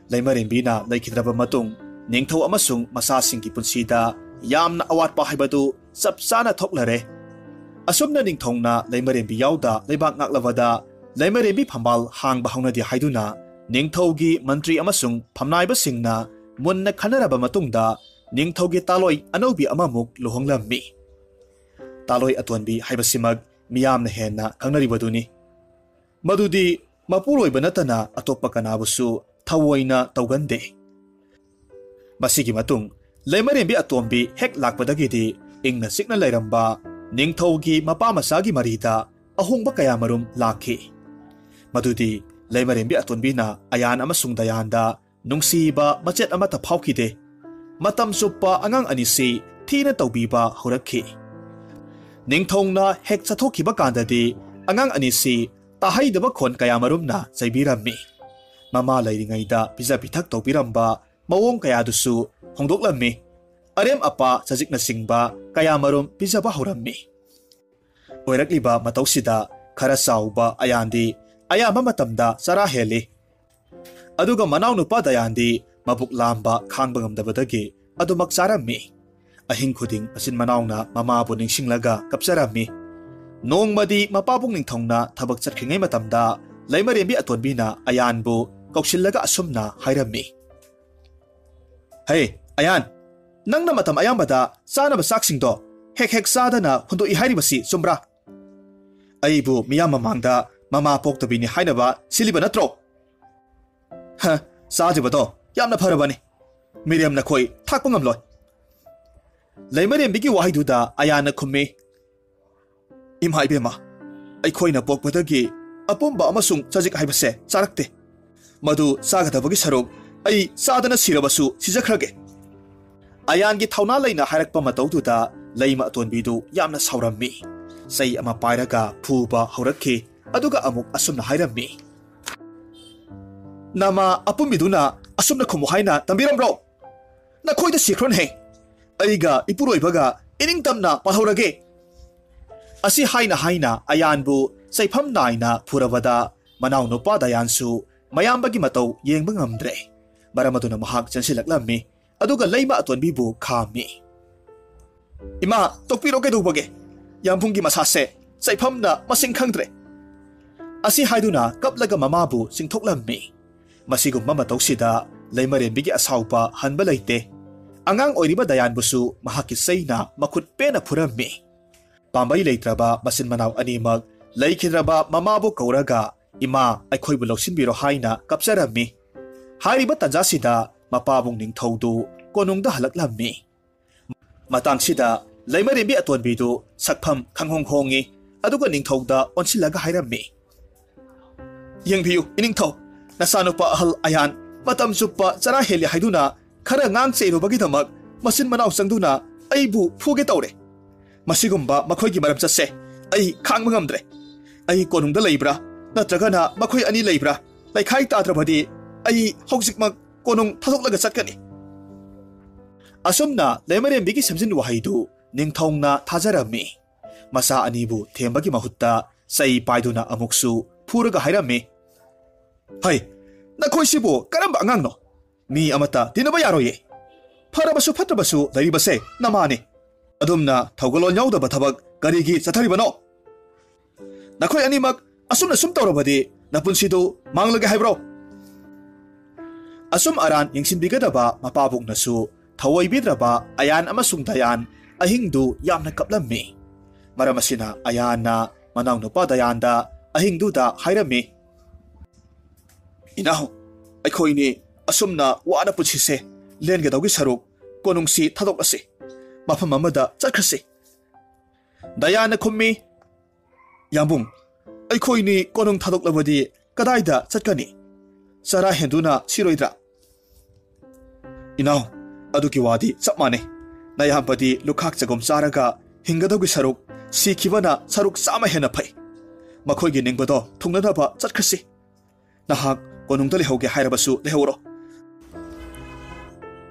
ꯂꯩꯃꯔꯦꯝꯕꯤꯅ ꯂꯩꯈꯤꯗ꯭ꯔꯕ ꯃꯇꯨꯡ ꯅꯤꯡꯊꯧ ꯑꯃꯁꯨꯡ ꯃꯆꯥꯁꯤꯡꯒꯤ ꯄꯨꯟꯁꯤꯗ ꯌꯥꯝꯅ ꯑꯋꯥꯠꯄ ꯍꯥꯏꯕꯗꯨ ꯆꯞ ꯆꯥꯅ ꯊꯣꯛꯂꯔꯦ꯫ ꯑꯁꯨꯝꯅ ꯅꯤꯡꯊꯧꯅ ꯂꯩꯃꯔꯦꯝꯕꯤ ꯌꯥꯎꯗ ꯂꯩꯕꯥꯛ ꯉꯥꯛꯂꯕꯗ ꯂꯩꯃꯔꯦꯝꯕꯤ ꯐꯝꯕꯥꯜ ꯍꯥꯡꯕ ꯍꯧꯅꯗꯦ ꯍꯥꯏꯗꯨꯅ ꯅꯤꯡꯊꯧꯒꯤ ꯃꯟꯇ꯭ꯔꯤ ꯑꯃꯁꯨꯡ ꯐꯝꯅꯥꯏꯕꯁꯤꯡꯅ ꯃꯨꯟꯅ ꯈꯟꯅꯔꯕ ꯃꯇꯨꯡꯗ ꯅꯤꯡꯊꯧꯒꯤ ꯇꯥꯂꯣꯏ ꯑꯅꯧꯕꯤ ꯑꯃꯃꯨꯛ ꯂꯨꯍꯣꯡꯂꯝꯃꯤ꯫ ꯇꯥꯂꯣꯏ ꯑꯇꯣꯟꯕꯤ ꯍꯥꯏꯕꯁꯤꯃꯛ ꯃꯤꯌꯥꯝꯅ ꯍꯦꯟꯅ ꯈꯪꯅꯔꯤꯕꯗꯨꯅꯤ꯫ ꯃꯗꯨꯗꯤ ꯃꯄꯨꯔꯣꯏꯕ ꯅꯠꯇꯅ ꯑꯇꯣꯞꯄ ꯀꯅꯥꯕꯨꯁꯨ ꯊꯑꯣꯏꯅ ꯇꯧꯒꯟꯗꯦ꯫ ꯃꯁꯤꯒꯤ ꯃꯇꯨꯡ ꯂꯩꯃꯔꯦꯝꯕꯤ ꯑꯇꯣꯝꯕꯤ ꯍꯦꯛ ꯂꯥꯛꯄꯗꯒꯤꯗꯤ ꯏꯪꯅ ꯆꯤꯛꯅ ꯂꯩꯔꯝꯕ ꯅꯤꯡꯊꯧꯒꯤ ꯃꯄꯥ ꯃꯆꯥꯒꯤ ꯃꯔꯤꯗ ꯑꯍꯣꯡꯕ ꯀꯌꯥꯃꯔꯨꯝ ꯂꯥꯛꯈꯤ꯫ ꯃꯗꯨꯗꯤ ꯂꯩꯃꯔꯦꯝꯕꯤ ꯑꯇꯣꯟꯕꯤꯅ ꯑꯌꯥꯟ ꯑꯃꯁꯨꯡ ꯗꯌꯥꯟꯗ ꯅꯨꯡꯁꯤꯕ ꯃꯆꯦꯠ ꯑꯃꯠꯇ ꯐꯥꯎꯈꯤꯗꯦ꯫ ꯃꯇꯝ ꯆꯨꯞꯄ ꯑꯉꯥꯡ ꯑꯅꯤꯁꯤ ꯊꯤꯅ ꯇꯧꯕꯤꯕ ꯍꯧꯔꯛꯈꯤ꯫ ꯅꯤꯡꯊꯧꯅ ꯍꯦꯛ ꯆꯠꯊꯣꯛꯈꯤꯕ ꯀꯥꯟꯗꯗꯤ ꯑꯉꯥꯡ ꯑꯅꯤꯁꯤ ꯇꯥꯍꯩꯗꯕ ꯈꯣꯟ ꯀꯌꯥꯃꯔꯨꯝꯅ ꯆꯩꯕꯤꯔꯝꯃꯤ꯫ ꯃꯃꯥ ꯂꯩꯔꯤꯉꯩꯗ ꯄꯤꯖ ꯄꯤꯊꯛ ꯇꯧꯕꯤꯔꯝꯕ ꯃꯑꯣꯡ ꯀꯌꯥꯗꯨꯁꯨ ꯍꯣꯡꯗꯣꯛꯂꯝꯃꯤ꯫ ꯑꯔꯦꯝ ꯑꯄꯥ ꯆꯖꯤꯛꯅꯆꯤꯡꯕ ꯀꯌꯥꯃꯔꯨꯝ ꯄꯤꯖꯕ ꯍꯧꯔꯝꯃꯤ꯫ ꯑꯣꯏꯔꯛꯂꯤꯕ ꯃꯇꯧꯁꯤꯗ ꯈꯔ ꯆꯥꯎꯕ ꯑꯌꯥꯟꯗꯤ ꯑꯌꯥꯝꯕ ꯃꯇꯝꯗ ꯆꯔꯥ ꯍꯦꯜꯂꯤ꯫ ꯑꯗꯨꯒ ꯃꯅꯥꯎꯅꯨꯄꯥ ꯗꯌꯥꯟꯗꯤ ꯃꯕꯨꯛ ꯂꯥꯝꯕ ꯈꯥꯡꯕ ꯉꯝꯗꯕꯗꯒꯤ ꯑꯗꯨꯃꯛ ꯆꯥꯔꯝꯃꯤ꯫ ꯑꯍꯤꯡ ꯈꯨꯗꯤꯡ ꯃꯆꯤꯟ ꯃꯅꯥꯎꯅ ꯃꯃꯥꯕꯨ ꯅꯤꯡꯁꯤꯡꯂꯒ ꯀꯞꯆꯔꯝꯃꯤ꯫ ꯅꯣꯡꯃꯗꯤ ꯃꯄꯥꯕꯨꯡ ꯅꯤꯡꯊꯧꯅ ꯊꯕꯛ ꯆꯠꯈ꯭ꯔꯤꯉꯩ ꯃꯇꯝꯗ ꯂꯩꯃꯔꯦꯝꯕꯤ ꯑꯇꯣꯟꯕꯤꯅ ꯑꯌꯥꯟꯕꯨ ꯀꯧꯁꯤꯜꯂꯒ ꯑꯁꯨꯝꯅ ꯍꯥꯏꯔꯝꯃꯤ, "ꯍꯦ, ꯑꯌꯥꯟ, ꯅꯪꯅ ꯃꯇꯝ ꯑꯌꯥꯝꯕꯗ ꯆꯥꯅꯕ ꯆꯥꯛꯁꯤꯡꯗꯣ ꯍꯦꯛ ꯍꯦꯛ ꯆꯥꯗꯅ ꯍꯨꯟꯗꯣꯛꯏ ꯍꯥꯏꯔꯤꯕꯁꯤ ꯆꯨꯝꯕ꯭ꯔꯥ? ꯑꯩꯕꯨ ꯃꯤꯌꯥꯝ ꯃꯃꯥꯡꯗ ꯃꯃꯥ ꯄꯣꯛꯇꯕꯤꯅꯤ ꯍꯥꯏꯅꯕ ꯁꯤꯜꯂꯤꯕ ꯅꯠꯇ꯭ꯔꯣ?" "ꯍ, ꯆꯥꯗ꯭ꯔꯤꯕꯗꯣ ꯌꯥꯝꯅ ꯐꯔꯕꯅꯤ꯫ ꯃꯤꯔꯦꯝ ꯅꯈꯣꯏ ꯊꯥꯛꯄ ꯉꯝꯂꯣꯏ꯫" ꯂꯩꯃꯔꯦꯝꯕꯤꯒꯤ ꯋꯥꯍꯩꯗꯨꯗ ꯑꯌꯥꯟꯅ ꯈꯨꯝꯃꯤ, "ꯏꯃꯥ ꯏꯕꯦꯝꯃ, ꯑꯩꯈꯣꯏꯅ ꯄꯣꯛꯄꯗꯒꯤ ꯑꯄꯨꯝꯕ ꯑꯃꯁꯨꯡ ꯆꯖꯤꯛ ꯍꯥꯏꯕꯁꯦ ꯆꯥꯔꯛꯇꯦ꯫ ꯃꯗꯨ ꯆꯥꯒꯗꯕꯒꯤ ꯁꯔꯨꯛ ꯑꯩ ꯆꯥꯗꯅ ꯁꯤꯔꯕꯁꯨ ꯁꯤꯖꯈ꯭ꯔꯒꯦ꯫" ꯑꯌꯥꯟꯒꯤ ꯊꯧꯅꯥ ꯂꯩꯅ ꯍꯥꯏꯔꯛꯄ ꯃꯇꯧꯗꯨꯗ ꯂꯩꯃ ꯑꯇꯣꯟꯕꯤꯗꯨ ꯌꯥꯝꯅ ꯁꯥꯎꯔꯝꯃꯤ꯫ ꯆꯩ ꯑꯃ ꯄꯥꯏꯔꯒ ꯐꯨꯕ ꯍꯧꯔꯛꯈꯤ꯫ ꯑꯗꯨꯒ ꯑꯃꯨꯛ ꯑꯁꯨꯝꯅ ꯍꯥꯏꯔꯝꯃꯤ, "ꯅꯃꯥ ꯑꯄꯨꯝꯕꯤꯗꯨꯅ ꯑꯁꯨꯝꯅ ꯈꯨꯝꯃꯨ ꯍꯥꯏꯅ ꯇꯝꯕꯤꯔꯝꯕ꯭ꯔꯣ? ꯅꯈꯣꯏꯗ ꯁꯤꯈ꯭ꯔꯣꯅꯍꯦ꯫ ꯑꯩꯒ ꯏꯄꯨꯔꯣꯏꯕꯒ ꯏꯅꯤꯡꯇꯝꯅ ꯄꯥꯜꯍꯧꯔꯒꯦ꯫" ꯑꯁꯤ ꯍꯥꯏꯅ ꯍꯥꯏꯅ ꯑꯌꯥꯟꯕꯨ ꯆꯩꯐꯝ ꯅꯥꯏꯅ ꯐꯨꯔꯕꯗ ꯃꯅꯥꯎꯅꯨꯄꯥ ꯗꯌꯥꯟꯁꯨ ꯃꯌꯥꯝꯕꯒꯤ ꯃꯇꯧ ꯌꯦꯡꯕ ꯉꯝꯗ꯭ꯔꯦ꯫ ꯃꯔꯝ ꯑꯗꯨꯅ ꯃꯍꯥꯛ ꯆꯦꯟꯁꯤꯜꯂꯛꯂꯝꯃꯤ꯫ ꯑꯗꯨꯒ ꯂꯩꯃ ꯑꯇꯣꯟꯕꯤꯕꯨ ꯈꯥꯝꯃꯤ꯫ "ꯏꯃꯥ, ꯇꯣꯛꯄꯤꯔꯣ, ꯀꯩꯗꯧꯕꯒꯦ? ꯌꯥꯝꯕꯨꯡꯒꯤ ꯃꯁꯥꯁꯦ ꯆꯩꯐꯝꯅ ꯃꯁꯤꯡ ꯈꯪꯗ꯭ꯔꯦ꯫" ꯑꯁꯤ ꯍꯥꯏꯗꯨꯅ ꯀꯞꯂꯒ ꯃꯃꯥꯕꯨ ꯆꯤꯡꯊꯣꯛꯂꯝꯃꯤ꯫ ꯃꯁꯤꯒꯨꯝꯕ ꯃꯇꯧꯁꯤꯗ ꯂꯩꯃꯔꯦꯝꯕꯤꯒꯤ ꯑꯁꯥꯎꯕ ꯍꯟꯕ ꯂꯩꯇꯦ꯫ ꯑꯉꯥꯡ ꯑꯣꯏꯔꯤꯕ ꯗꯌꯥꯟꯕꯨꯁꯨ ꯃꯍꯥꯛꯀꯤ ꯆꯩꯅ ꯃꯈꯨꯠ ꯄꯦꯟꯅ ꯐꯨꯔꯝꯃꯤ꯫ ꯄꯥꯝꯕꯩ ꯂꯩꯇ꯭ꯔꯕ ꯃꯆꯤꯟ ꯃꯅꯥꯎ ꯑꯅꯤꯃꯛ ꯂꯩꯈꯤꯗ꯭ꯔꯕ ꯃꯃꯥꯕꯨ ꯀꯧꯔꯒ "ꯏꯃꯥ, ꯑꯩꯈꯣꯏꯕꯨ ꯂꯧꯁꯤꯟꯕꯤꯔꯣ" ꯍꯥꯏꯅ ꯀꯞꯆꯔꯝꯃꯤ꯫ ꯍꯥꯏꯔꯤꯕ ꯇꯥꯟꯖꯥꯁꯤꯗ ꯃꯄꯥꯕꯨꯡ ꯅꯤꯡꯊꯧꯗꯨ ꯀꯣꯅꯨꯡꯗ ꯍꯜꯂꯛꯂꯝꯃꯤ꯫ ꯃꯇꯥꯡꯁꯤꯗ ꯂꯩꯃꯔꯦꯝꯕꯤ ꯑꯇꯣꯟꯕꯤꯗꯨ ꯁꯛꯐꯝ ꯈꯪꯍꯣꯡ ꯍꯣꯡꯉꯤ, ꯑꯗꯨꯒ ꯅꯤꯡꯊꯧꯗ ꯑꯣꯟꯁꯤꯜꯂꯒ ꯍꯥꯏꯔꯝꯃꯤ, "ꯌꯦꯡꯕꯤꯌꯨ ꯏꯅꯤꯡꯊꯧ, ꯅꯆꯥꯅꯨꯄꯥ ꯑꯍꯜ ꯑꯌꯥꯟ ꯃꯇꯝ ꯆꯨꯞꯄ ꯆꯔꯥ ꯍꯦꯜꯂꯤ ꯍꯥꯏꯗꯨꯅ ꯈꯔ ꯉꯥꯡ ꯆꯩꯔꯨꯕꯒꯤꯗꯃꯛ ꯃꯆꯤꯟ ꯃꯅꯥꯎ ꯆꯪꯗꯨꯅ ꯑꯩꯕꯨ ꯐꯨꯒꯦ ꯇꯧꯔꯦ꯫ ꯃꯁꯤꯒꯨꯝꯕ ꯃꯈꯣꯏꯒꯤ ꯃꯔꯝ ꯆꯠꯁꯦ ꯑꯩ ꯈꯥꯡꯕ ꯉꯝꯗ꯭ꯔꯦ꯫ ꯑꯩ ꯀꯣꯅꯨꯡꯗ ꯂꯩꯕ꯭ꯔꯥ, ꯅꯠꯇ꯭ꯔꯒꯅ ꯃꯈꯣꯏ ꯑꯅꯤ ꯂꯩꯕ꯭ꯔꯥ? ꯂꯩꯈꯥꯏ ꯇꯥꯗ꯭ꯔꯕꯗꯤ ꯑꯩ ꯍꯧꯖꯤꯛꯃꯛ ꯀꯣꯅꯨꯡ ꯊꯥꯗꯣꯛꯂꯒ ꯆꯠꯀꯅꯤ"꯫ ꯑꯁꯨꯝꯅ ꯂꯩꯃꯔꯦꯝꯕꯤꯒꯤ ꯁꯦꯝꯖꯤꯟ ꯋꯥꯍꯩꯗꯨ ꯅꯤꯡꯊꯧꯅ ꯊꯥꯖꯔꯝꯃꯤ꯫ ꯃꯆꯥ ꯑꯅꯤꯕꯨ ꯊꯦꯝꯕꯒꯤ ꯃꯍꯨꯠꯇ ꯆꯩ ꯄꯥꯏꯗꯨꯅ ꯑꯃꯨꯛꯁꯨ ꯐꯨꯔꯒ ꯍꯥꯏꯔꯝꯃꯤ, "ꯍꯩ, ꯅꯈꯣꯏꯁꯤꯕꯨ ꯀꯔꯝꯕ ꯑꯉꯥꯡꯅꯣ? ꯃꯤ ꯑꯃꯠꯇ ꯇꯤꯟꯅꯕ ꯌꯥꯔꯣꯏꯌꯦ꯫ ꯐꯔꯕꯁꯨ ꯐꯠꯇ꯭ꯔꯕꯁꯨ ꯂꯩꯔꯤꯕꯁꯦ ꯅꯃꯥꯅꯤ꯫ ꯑꯗꯨꯝꯅ ꯊꯧꯒꯜꯂꯣꯟ ꯌꯥꯎꯗꯕ ꯊꯕꯛ ꯀꯔꯤꯒꯤ ꯆꯠꯊꯔꯤꯕꯅꯣ? ꯅꯈꯣꯏ ꯑꯅꯤꯃꯛ ꯑꯁꯨꯝꯅ ꯁꯨꯝ ꯇꯧꯔꯕꯗꯤ ꯅꯄꯨꯟꯁꯤꯗꯨ ꯃꯥꯡꯂꯒꯦ ꯍꯥꯏꯕ꯭ꯔꯣ?" ꯑꯁꯨꯝ ꯑꯔꯥꯟ ꯌꯦꯡꯁꯤꯟꯕꯤꯒꯗꯕ ꯃꯄꯥꯕꯨꯡꯅꯁꯨ ꯊꯧꯑꯣꯏꯕꯤꯗ꯭ꯔꯕ ꯑꯌꯥꯟ ꯑꯃꯁꯨꯡ ꯗꯌꯥꯟ ꯑꯍꯤꯡꯗꯨ ꯌꯥꯝꯅ ꯀꯞꯂꯝꯃꯤ꯫ ꯃꯔꯝ ꯑꯁꯤꯅ ꯑꯌꯥꯟꯅ ꯃꯅꯥꯎꯅꯨꯄꯥ ꯗꯌꯥꯟꯗ ꯑꯍꯤꯡꯗꯨꯗ ꯍꯥꯏꯔꯝꯃꯤ, "ꯏꯅꯥꯎ, ꯑꯩꯈꯣꯏꯅꯤ ꯑꯁꯨꯝꯅ ꯋꯥꯅ ꯄꯨꯟꯁꯤꯁꯦ ꯂꯦꯟꯒꯗꯧꯒꯤ ꯁꯔꯨꯛ ꯀꯣꯅꯨꯡꯁꯤ ꯊꯥꯗꯣꯛꯂꯁꯤ, ꯃꯐꯝ ꯑꯃꯗ ꯆꯠꯈ꯭ꯔꯁꯤ"꯫ ꯗꯌꯥꯟꯅ ꯈꯨꯝꯃꯤ, "ꯌꯥꯝꯕꯨꯡ, ꯑꯩꯈꯣꯏꯅꯤ ꯀꯣꯅꯨꯡ ꯊꯥꯗꯣꯛꯂꯕꯗꯤ ꯀꯗꯥꯏꯗ ꯆꯠꯀꯅꯤ? ꯆꯔꯥ ꯍꯦꯟꯗꯨꯅ ꯁꯤꯔꯣꯏꯗ꯭ꯔꯥ?" "ꯏꯅꯥꯎ, ꯑꯗꯨꯒꯤ ꯋꯥꯗꯤ ꯆꯞ ꯃꯥꯟꯅꯩ꯫ ꯅꯌꯥꯝꯕꯗꯤ ꯂꯨꯈꯥꯛ ꯆꯒꯨꯝ ꯆꯥꯔꯒ ꯍꯤꯡꯒꯗꯧꯒꯤ ꯁꯔꯨꯛ ꯁꯤꯈꯤꯕꯅ ꯁꯔꯨꯛ ꯆꯥꯝꯃ ꯍꯦꯟꯅ ꯐꯩ꯫ ꯃꯈꯣꯏꯒꯤ ꯅꯤꯡꯕꯗꯣ ꯊꯨꯡꯅꯅꯕ ꯆꯠꯈ꯭ꯔꯁꯤ꯫ ꯅꯍꯥꯛ ꯀꯣꯅꯨꯡꯗ ꯂꯩꯍꯧꯒꯦ ꯍꯥꯏꯔꯕꯁꯨ ꯂꯩꯍꯧꯔꯣ"꯫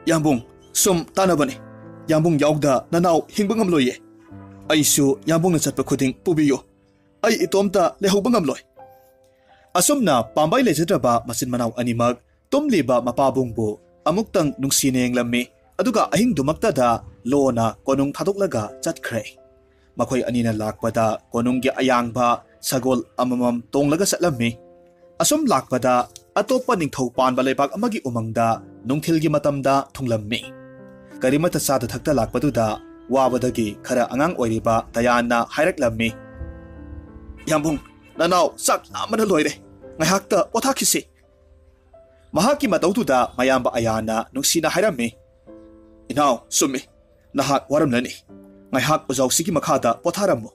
"ꯌꯥꯝꯕꯨꯡ, ꯁꯨꯝ ꯇꯥꯟꯅꯕꯅꯤ꯫ ꯌꯥꯝꯕꯨꯡ ꯌꯥꯎꯗ ꯅꯅꯥꯎ ꯍꯤꯡꯕ ꯉꯝꯂꯣꯏꯌꯦ꯫ ꯑꯩꯁꯨ ꯌꯥꯝꯕꯨꯡꯅ ꯆꯠꯄ ꯈꯨꯗꯤꯡ ꯄꯨꯕꯤꯌꯨ꯫ ꯑꯩ ꯏꯇꯣꯝꯇ ꯂꯩꯍꯧꯕ ꯉꯝꯂꯣꯏ"꯫ ꯑꯁꯨꯝꯅ ꯄꯥꯝꯕꯩ ꯂꯩꯖꯗ꯭ꯔꯕ ꯃꯆꯤꯟ ꯃꯅꯥꯎ ꯑꯅꯤꯃꯛ ꯇꯨꯝꯂꯤꯕ ꯃꯄꯥꯕꯨꯡꯕꯨ ꯑꯃꯨꯛꯇꯪ ꯅꯨꯡꯁꯤꯅ ꯌꯦꯡꯂꯝꯃꯤ, ꯑꯗꯨꯒ ꯑꯍꯤꯡꯗꯨꯃꯛꯇꯗ ꯂꯣꯟꯅ ꯀꯣꯅꯨꯡ ꯊꯥꯗꯣꯛꯂꯒ ꯆꯠꯈ꯭ꯔꯦ꯫ ꯃꯈꯣꯏ ꯑꯅꯤꯅ ꯂꯥꯛꯄꯗ ꯀꯣꯅꯨꯡꯒꯤ ꯑꯌꯥꯡꯕ ꯁꯒꯣꯜ ꯑꯃꯃꯝ ꯇꯣꯡꯂꯒ ꯆꯠꯂꯝꯃꯤ꯫ ꯑꯁꯨꯝ ꯂꯥꯛꯄꯗ ꯑꯇꯣꯞꯄ ꯅꯤꯡꯊꯧ ꯄꯥꯟꯕ ꯂꯩꯕꯥꯛ ꯑꯃꯒꯤ ꯎꯃꯪꯗ ꯅꯨꯡꯊꯤꯜꯒꯤ ꯃꯇꯝꯗ ꯊꯨꯡꯂꯝꯃꯤ꯫ ꯀꯔꯤꯃꯠꯇ ꯆꯥꯗ ꯊꯛꯇ ꯂꯥꯛꯄꯗꯨꯗ ꯋꯥꯕꯗꯒꯤ ꯈꯔ ꯑꯉꯥꯡ ꯑꯣꯏꯔꯤꯕ ꯗꯌꯥꯟꯅ ꯍꯥꯏꯔꯛꯂꯝꯃꯤ, "ꯌꯥꯝꯕꯨꯡ, ꯅꯅꯥꯎ ꯆꯥꯛ ꯂꯥꯝꯕꯅ ꯂꯣꯏꯔꯦ꯫ ꯉꯥꯏꯍꯥꯛꯇ ꯄꯣꯊꯥꯈꯤꯁꯤ꯫ ꯃꯍꯥꯛꯀꯤ ꯃꯇꯧꯗꯨꯗ ꯃꯌꯥꯝꯕ ꯑꯌꯥꯟꯅ ꯅꯨꯡꯁꯤꯅ ꯍꯥꯏꯔꯝꯃꯤ, "ꯏꯅꯥꯎ, ꯆꯨꯝꯃꯤ꯫ ꯅꯍꯥꯛ ꯋꯥꯔꯝꯂꯅꯤ꯫ ꯉꯥꯏꯍꯥꯛ ꯎꯖꯥꯎꯁꯤꯒꯤ ꯃꯈꯥꯗ ꯄꯣꯊꯥꯔꯝꯃꯨ꯫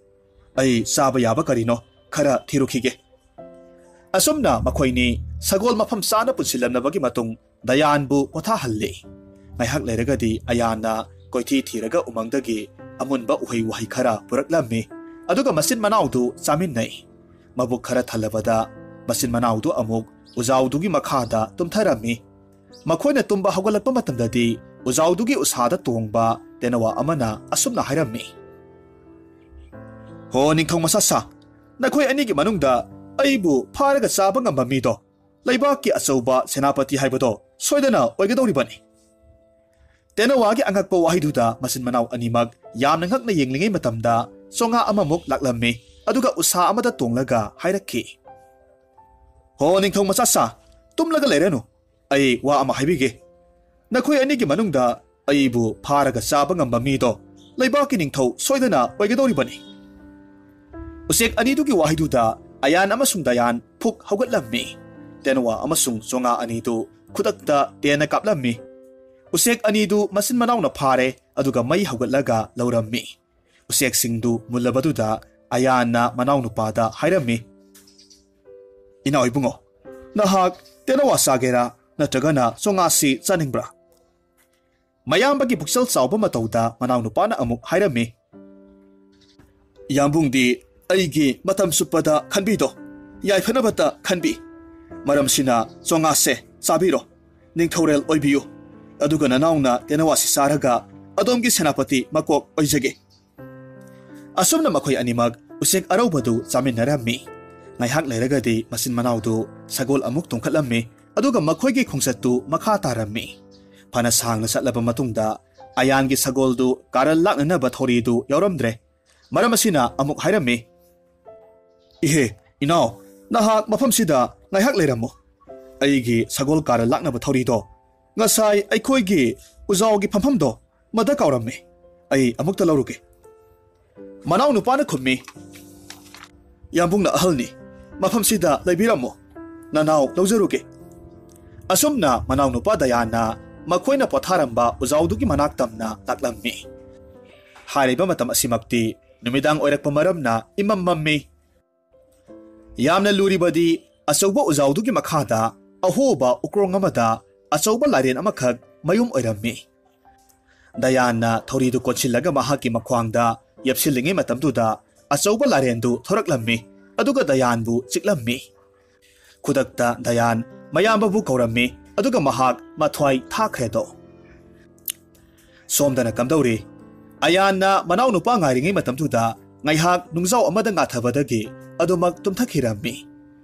ꯑꯩ ꯆꯥꯕ ꯌꯥꯕ ꯀꯔꯤꯅꯣ ꯈꯔ ꯊꯤꯔꯨꯈꯤꯒꯦ꯫" ꯑꯁꯨꯝꯅ ꯃꯈꯣꯏꯅꯤ ꯁꯒꯣꯜ ꯃꯐꯝ ꯆꯥꯅ ꯄꯨꯟꯁꯤꯜꯂꯝꯂꯕꯒꯤ ꯃꯇꯨꯡ ꯗꯌꯥꯟꯕꯨ ꯄꯣꯊꯥꯍꯜꯂꯤ꯫ ꯉꯥꯏꯍꯥꯛ ꯂꯩꯔꯒꯗꯤ ꯑꯌꯥꯟꯅ ꯀꯣꯏꯊꯤ ꯊꯤꯔꯒ ꯎꯃꯪꯗꯒꯤ ꯑꯃꯨꯟꯕ ꯎꯍꯩ ꯋꯥꯍꯩ ꯈꯔ ꯄꯨꯔꯛꯂꯝꯃꯤ꯫ ꯑꯗꯨꯒ ꯃꯆꯤꯟ ꯃꯅꯥꯎꯗꯨ ꯆꯥꯃꯤꯟꯅꯩ꯫ ꯃꯕꯨꯛ ꯈꯔ ꯊꯜꯂꯕꯗ ꯃꯆꯤꯟ ꯃꯅꯥꯎꯗꯨ ꯑꯃꯨꯛ ꯎꯖꯥꯎꯗꯨꯒꯤ ꯃꯈꯥꯗ ꯇꯨꯝꯊꯔꯝꯃꯤ꯫ ꯃꯈꯣꯏꯅ ꯇꯨꯝꯕ ꯍꯧꯒꯠꯂꯛꯄ ꯃꯇꯝꯗꯗꯤ ꯎꯖꯥꯎꯗꯨꯒꯤ ꯎꯁꯥꯗ ꯇꯣꯡꯕ ꯇꯦꯅꯋꯥ ꯑꯃꯅ ꯑꯁꯨꯝꯅ ꯍꯥꯏꯔꯝꯃꯤ, "ꯍꯣ ꯅꯤꯡꯊꯧ ꯃꯆꯥ ꯁꯥ, ꯅꯈꯣꯏ ꯑꯅꯤꯒꯤ ꯃꯅꯨꯡꯗ ꯑꯩꯕꯨ ꯐꯥꯔꯒ ꯆꯥꯕ ꯉꯝꯕ ꯃꯤꯗꯣ ꯂꯩꯕꯥꯛꯀꯤ ꯑꯆꯧꯕ ꯁꯦꯅꯥꯄꯇꯤ ꯍꯥꯏꯕꯗꯣ ꯁꯣꯏꯗꯅ ꯑꯣꯏꯒꯗꯧꯔꯤꯕꯅꯤ꯫" ꯇꯦꯅꯋꯥꯒꯤ ꯑꯉꯛꯄ ꯋꯥꯍꯩꯗꯨꯗ ꯃꯆꯤꯟ ꯃꯅꯥꯎ ꯑꯅꯤꯃꯛ ꯌꯥꯝꯅ ꯉꯛꯅ ꯌꯦꯡꯂꯤꯉꯩ ꯃꯇꯝꯗ ꯆꯣꯉꯥ ꯑꯃꯃꯨꯛ ꯂꯥꯛꯂꯝꯃꯤ꯫ ꯑꯗꯨꯒ ꯎꯁꯥ ꯑꯃꯗ ꯇꯣꯡꯂꯒ ꯍꯥꯏꯔꯛꯈꯤ, "ꯍꯣ ꯅꯤꯡꯊꯧ ꯃꯆꯥ ꯁꯥ, ꯇꯨꯝꯂꯒ ꯂꯩꯔꯅꯨ꯫ ꯑꯩ ꯋꯥ ꯑꯃ ꯍꯥꯏꯕꯤꯒꯦ꯫ ꯅꯈꯣꯏ ꯑꯅꯤꯒꯤ ꯃꯅꯨꯡꯗ ꯑꯩꯕꯨ ꯐꯥꯔꯒ ꯆꯥꯕ ꯉꯝꯕ ꯃꯤꯗꯣ ꯂꯩꯕꯥꯛꯀꯤ ꯅꯤꯡꯊꯧ ꯁꯣꯏꯗꯅ ꯑꯣꯏꯒꯗꯧꯔꯤꯕꯅꯤ꯫" ꯎꯆꯦꯛ ꯑꯅꯤꯗꯨꯒꯤ ꯋꯥꯍꯩꯗꯨꯗ ꯑꯌꯥꯟ ꯑꯃꯁꯨꯡ ꯗꯌꯥꯟ ꯐꯨꯛ ꯍꯧꯒꯠꯂꯝꯃꯤ꯫ ꯇꯦꯅꯋꯥ ꯑꯃꯁꯨꯡ ꯆꯣꯉꯥ ꯑꯅꯤꯗꯨ ꯈꯨꯗꯛꯇ ꯇꯦꯟꯅ ꯀꯥꯞꯂꯝꯃꯤ꯫ ꯎꯆꯦꯛ ꯑꯅꯤꯗꯨ ꯃꯆꯤꯟ ꯃꯅꯥꯎꯅ ꯐꯥꯔꯦ, ꯑꯗꯨꯒ ꯃꯩ ꯍꯧꯒꯠꯂꯒ ꯂꯧꯔꯝꯃꯤ꯫ ꯎꯆꯦꯛꯁꯤꯡꯗꯨ ꯃꯨꯜꯂꯕꯗꯨꯗ ꯑꯌꯥꯟꯅ ꯃꯅꯥꯎꯅꯨꯄꯥꯗ ꯍꯥꯏꯔꯝꯃꯤ, "ꯏꯅꯥꯎ ꯏꯕꯨꯡꯉꯣ, ꯅꯍꯥꯛ ꯇꯦꯅꯋꯥ ꯆꯥꯒꯦꯔꯥ ꯅꯠꯇ꯭ꯔꯒꯅ ꯆꯣꯉꯥꯁꯤ ꯆꯥꯅꯤꯡꯕ꯭ꯔꯥ?" ꯃꯌꯥꯝꯕꯒꯤ ꯄꯨꯛꯆꯦꯜ ꯆꯥꯎꯕ ꯃꯇꯧꯗ ꯃꯅꯥꯎꯅꯨꯄꯥꯅ ꯑꯃꯨꯛ ꯍꯥꯏꯔꯝꯃꯤ, "ꯌꯥꯝꯕꯨꯡꯗꯤ ꯑꯩꯒꯤ ꯃꯇꯝ ꯆꯨꯞꯄꯗ ꯈꯟꯕꯤꯗꯣ, ꯌꯥꯏꯐꯅꯕꯇ ꯈꯟꯕꯤ꯫ ꯃꯔꯝꯁꯤꯅ ꯆꯣꯉꯥꯁꯦ ꯆꯥꯕꯤꯔꯣ꯫ ꯅꯤꯡꯊꯧꯔꯦꯜ ꯑꯣꯏꯕꯤꯌꯨ꯫ ꯑꯗꯨꯒ ꯅꯅꯥꯎꯅ ꯇꯦꯅꯋꯥꯁꯤ ꯆꯥꯔꯒ ꯑꯗꯣꯝꯒꯤ ꯁꯦꯅꯥꯄꯇꯤ ꯃꯀꯣꯛ ꯑꯣꯏꯖꯒꯦ꯫" ꯑꯁꯨꯝꯅ ꯃꯈꯣꯏ ꯑꯅꯤꯃꯛ ꯎꯆꯦꯛ ꯑꯔꯧꯕꯗꯨ ꯆꯥꯃꯤꯟꯅꯔꯝꯃꯤ꯫ ꯉꯥꯏꯍꯥꯛ ꯂꯩꯔꯒꯗꯤ ꯃꯆꯤꯟ ꯃꯅꯥꯎꯗꯨ ꯁꯒꯣꯜ ꯑꯃꯨꯛ ꯇꯣꯡꯈꯠꯂꯝꯃꯤ, ꯑꯗꯨꯒ ꯃꯈꯣꯏꯒꯤ ꯈꯣꯡꯆꯠꯇꯨ ꯃꯈꯥ ꯇꯥꯔꯝꯃꯤ꯫ ꯐꯅ ꯁꯥꯡꯅ ꯆꯠꯂꯕ ꯃꯇꯨꯡꯗ ꯑꯌꯥꯟꯒꯤ ꯁꯒꯣꯜꯗꯨ ꯀꯥꯔꯜ ꯂꯥꯛꯅꯅꯕ ꯊꯧꯔꯤꯗꯨ ꯌꯥꯎꯔꯝꯗ꯭ꯔꯦ꯫ ꯃꯔꯝ ꯑꯁꯤꯅ ꯑꯃꯨꯛ ꯍꯥꯏꯔꯝꯃꯤ, "ꯏꯍꯦ, ꯏꯅꯥꯎ, ꯅꯍꯥꯛ ꯃꯐꯝꯁꯤꯗ ꯉꯥꯏꯍꯥꯛ ꯂꯩꯔꯝꯃꯨ꯫ ꯑꯩꯒꯤ ꯁꯒꯣꯜ ꯀꯥꯔꯜ ꯂꯥꯛꯅꯕ ꯊꯧꯔꯤꯗꯣ ꯉꯁꯥꯏ ꯑꯩꯈꯣꯏꯒꯤ ꯎꯖꯥꯎꯒꯤ ꯐꯝꯐꯝꯗꯣ ꯃꯗ ꯀꯥꯎꯔꯝꯃꯤ꯫ ꯑꯩ ꯑꯃꯨꯛꯇ ꯂꯧꯔꯨꯒꯦ꯫" ꯃꯅꯥꯎꯅꯨꯄꯥꯅ ꯈꯨꯝꯃꯤ, ꯌꯥꯝꯕꯨꯡꯅ ꯑꯍꯜꯅꯤ꯫ ꯃꯐꯝꯁꯤꯗ ꯂꯩꯕꯤꯔꯝꯃꯨ꯫ ꯅꯅꯥꯎ ꯂꯧꯖꯔꯨꯒꯦ꯫" ꯑꯁꯨꯝꯅ ꯃꯅꯥꯎꯅꯨꯄꯥ ꯗꯌꯥꯟꯅ ꯃꯈꯣꯏꯅ ꯄꯣꯊꯥꯔꯝꯕ ꯎꯖꯥꯎꯗꯨꯒꯤ ꯃꯅꯥꯛ ꯇꯝꯅ ꯂꯥꯛꯂꯝꯃꯤ꯫ ꯍꯥꯏꯔꯤꯕ ꯃꯇꯝ ꯑꯁꯤꯃꯛꯇꯤ ꯅꯨꯃꯤꯗꯥꯡ ꯑꯣꯏꯔꯛꯄ ꯃꯔꯝꯅ ꯏꯃꯝ ꯃꯝꯃꯤ꯫ ꯌꯥꯝꯅ ꯂꯨꯔꯤꯕꯗꯤ, ꯑꯆꯧꯕ ꯎꯖꯥꯎꯗꯨꯒꯤ ꯃꯈꯥꯗ ꯑꯍꯣꯕ ꯎꯀ꯭ꯔꯣꯡ ꯑꯃꯗ ꯑꯆꯧꯕ ꯂꯥꯏꯔꯦꯟ ꯑꯃꯈꯛ ꯃꯌꯨꯝ ꯑꯣꯏꯔꯝꯃꯤ꯫ ꯗꯌꯥꯟꯅ ꯊꯧꯔꯤꯗꯨ ꯀꯣꯟꯁꯤꯜꯂꯒ ꯃꯍꯥꯛꯀꯤ ꯃꯈ꯭ꯋꯥꯡꯗ ꯌꯦꯞꯁꯤꯜꯂꯤꯉꯩ ꯃꯇꯝꯗꯨꯗ, ꯑꯆꯧꯕ ꯂꯥꯏꯔꯦꯟꯗꯨ ꯊꯣꯔꯛꯂꯝꯃꯤ, ꯑꯗꯨꯒ ꯗꯌꯥꯟꯕꯨ ꯆꯤꯛꯂꯝꯃꯤ꯫ ꯈꯨꯗꯛꯇ ꯗꯌꯥꯟ ꯃꯌꯥꯝꯕꯕꯨ ꯀꯧꯔꯝꯃꯤ, ꯑꯗꯨꯒ ꯃꯍꯥꯛ ꯃꯊ꯭ꯋꯥꯏ ꯊꯥꯈ꯭ꯔꯦꯗꯣ꯫ ꯁꯣꯝꯗꯅ ꯀꯝꯗꯧꯔꯤ? ꯑꯌꯥꯟꯅ ꯃꯅꯥꯎꯅꯨꯄꯥ ꯉꯥꯏꯔꯤꯉꯩ ꯃꯇꯝꯗꯨꯗ ꯉꯥꯏꯍꯥꯛ ꯅꯨꯡꯖꯥꯎ ꯑꯃꯗ ꯉꯥꯊꯕꯗꯒꯤ ꯑꯗꯨꯃꯛ ꯇꯨꯝꯊꯈꯤꯔꯝꯃꯤ꯫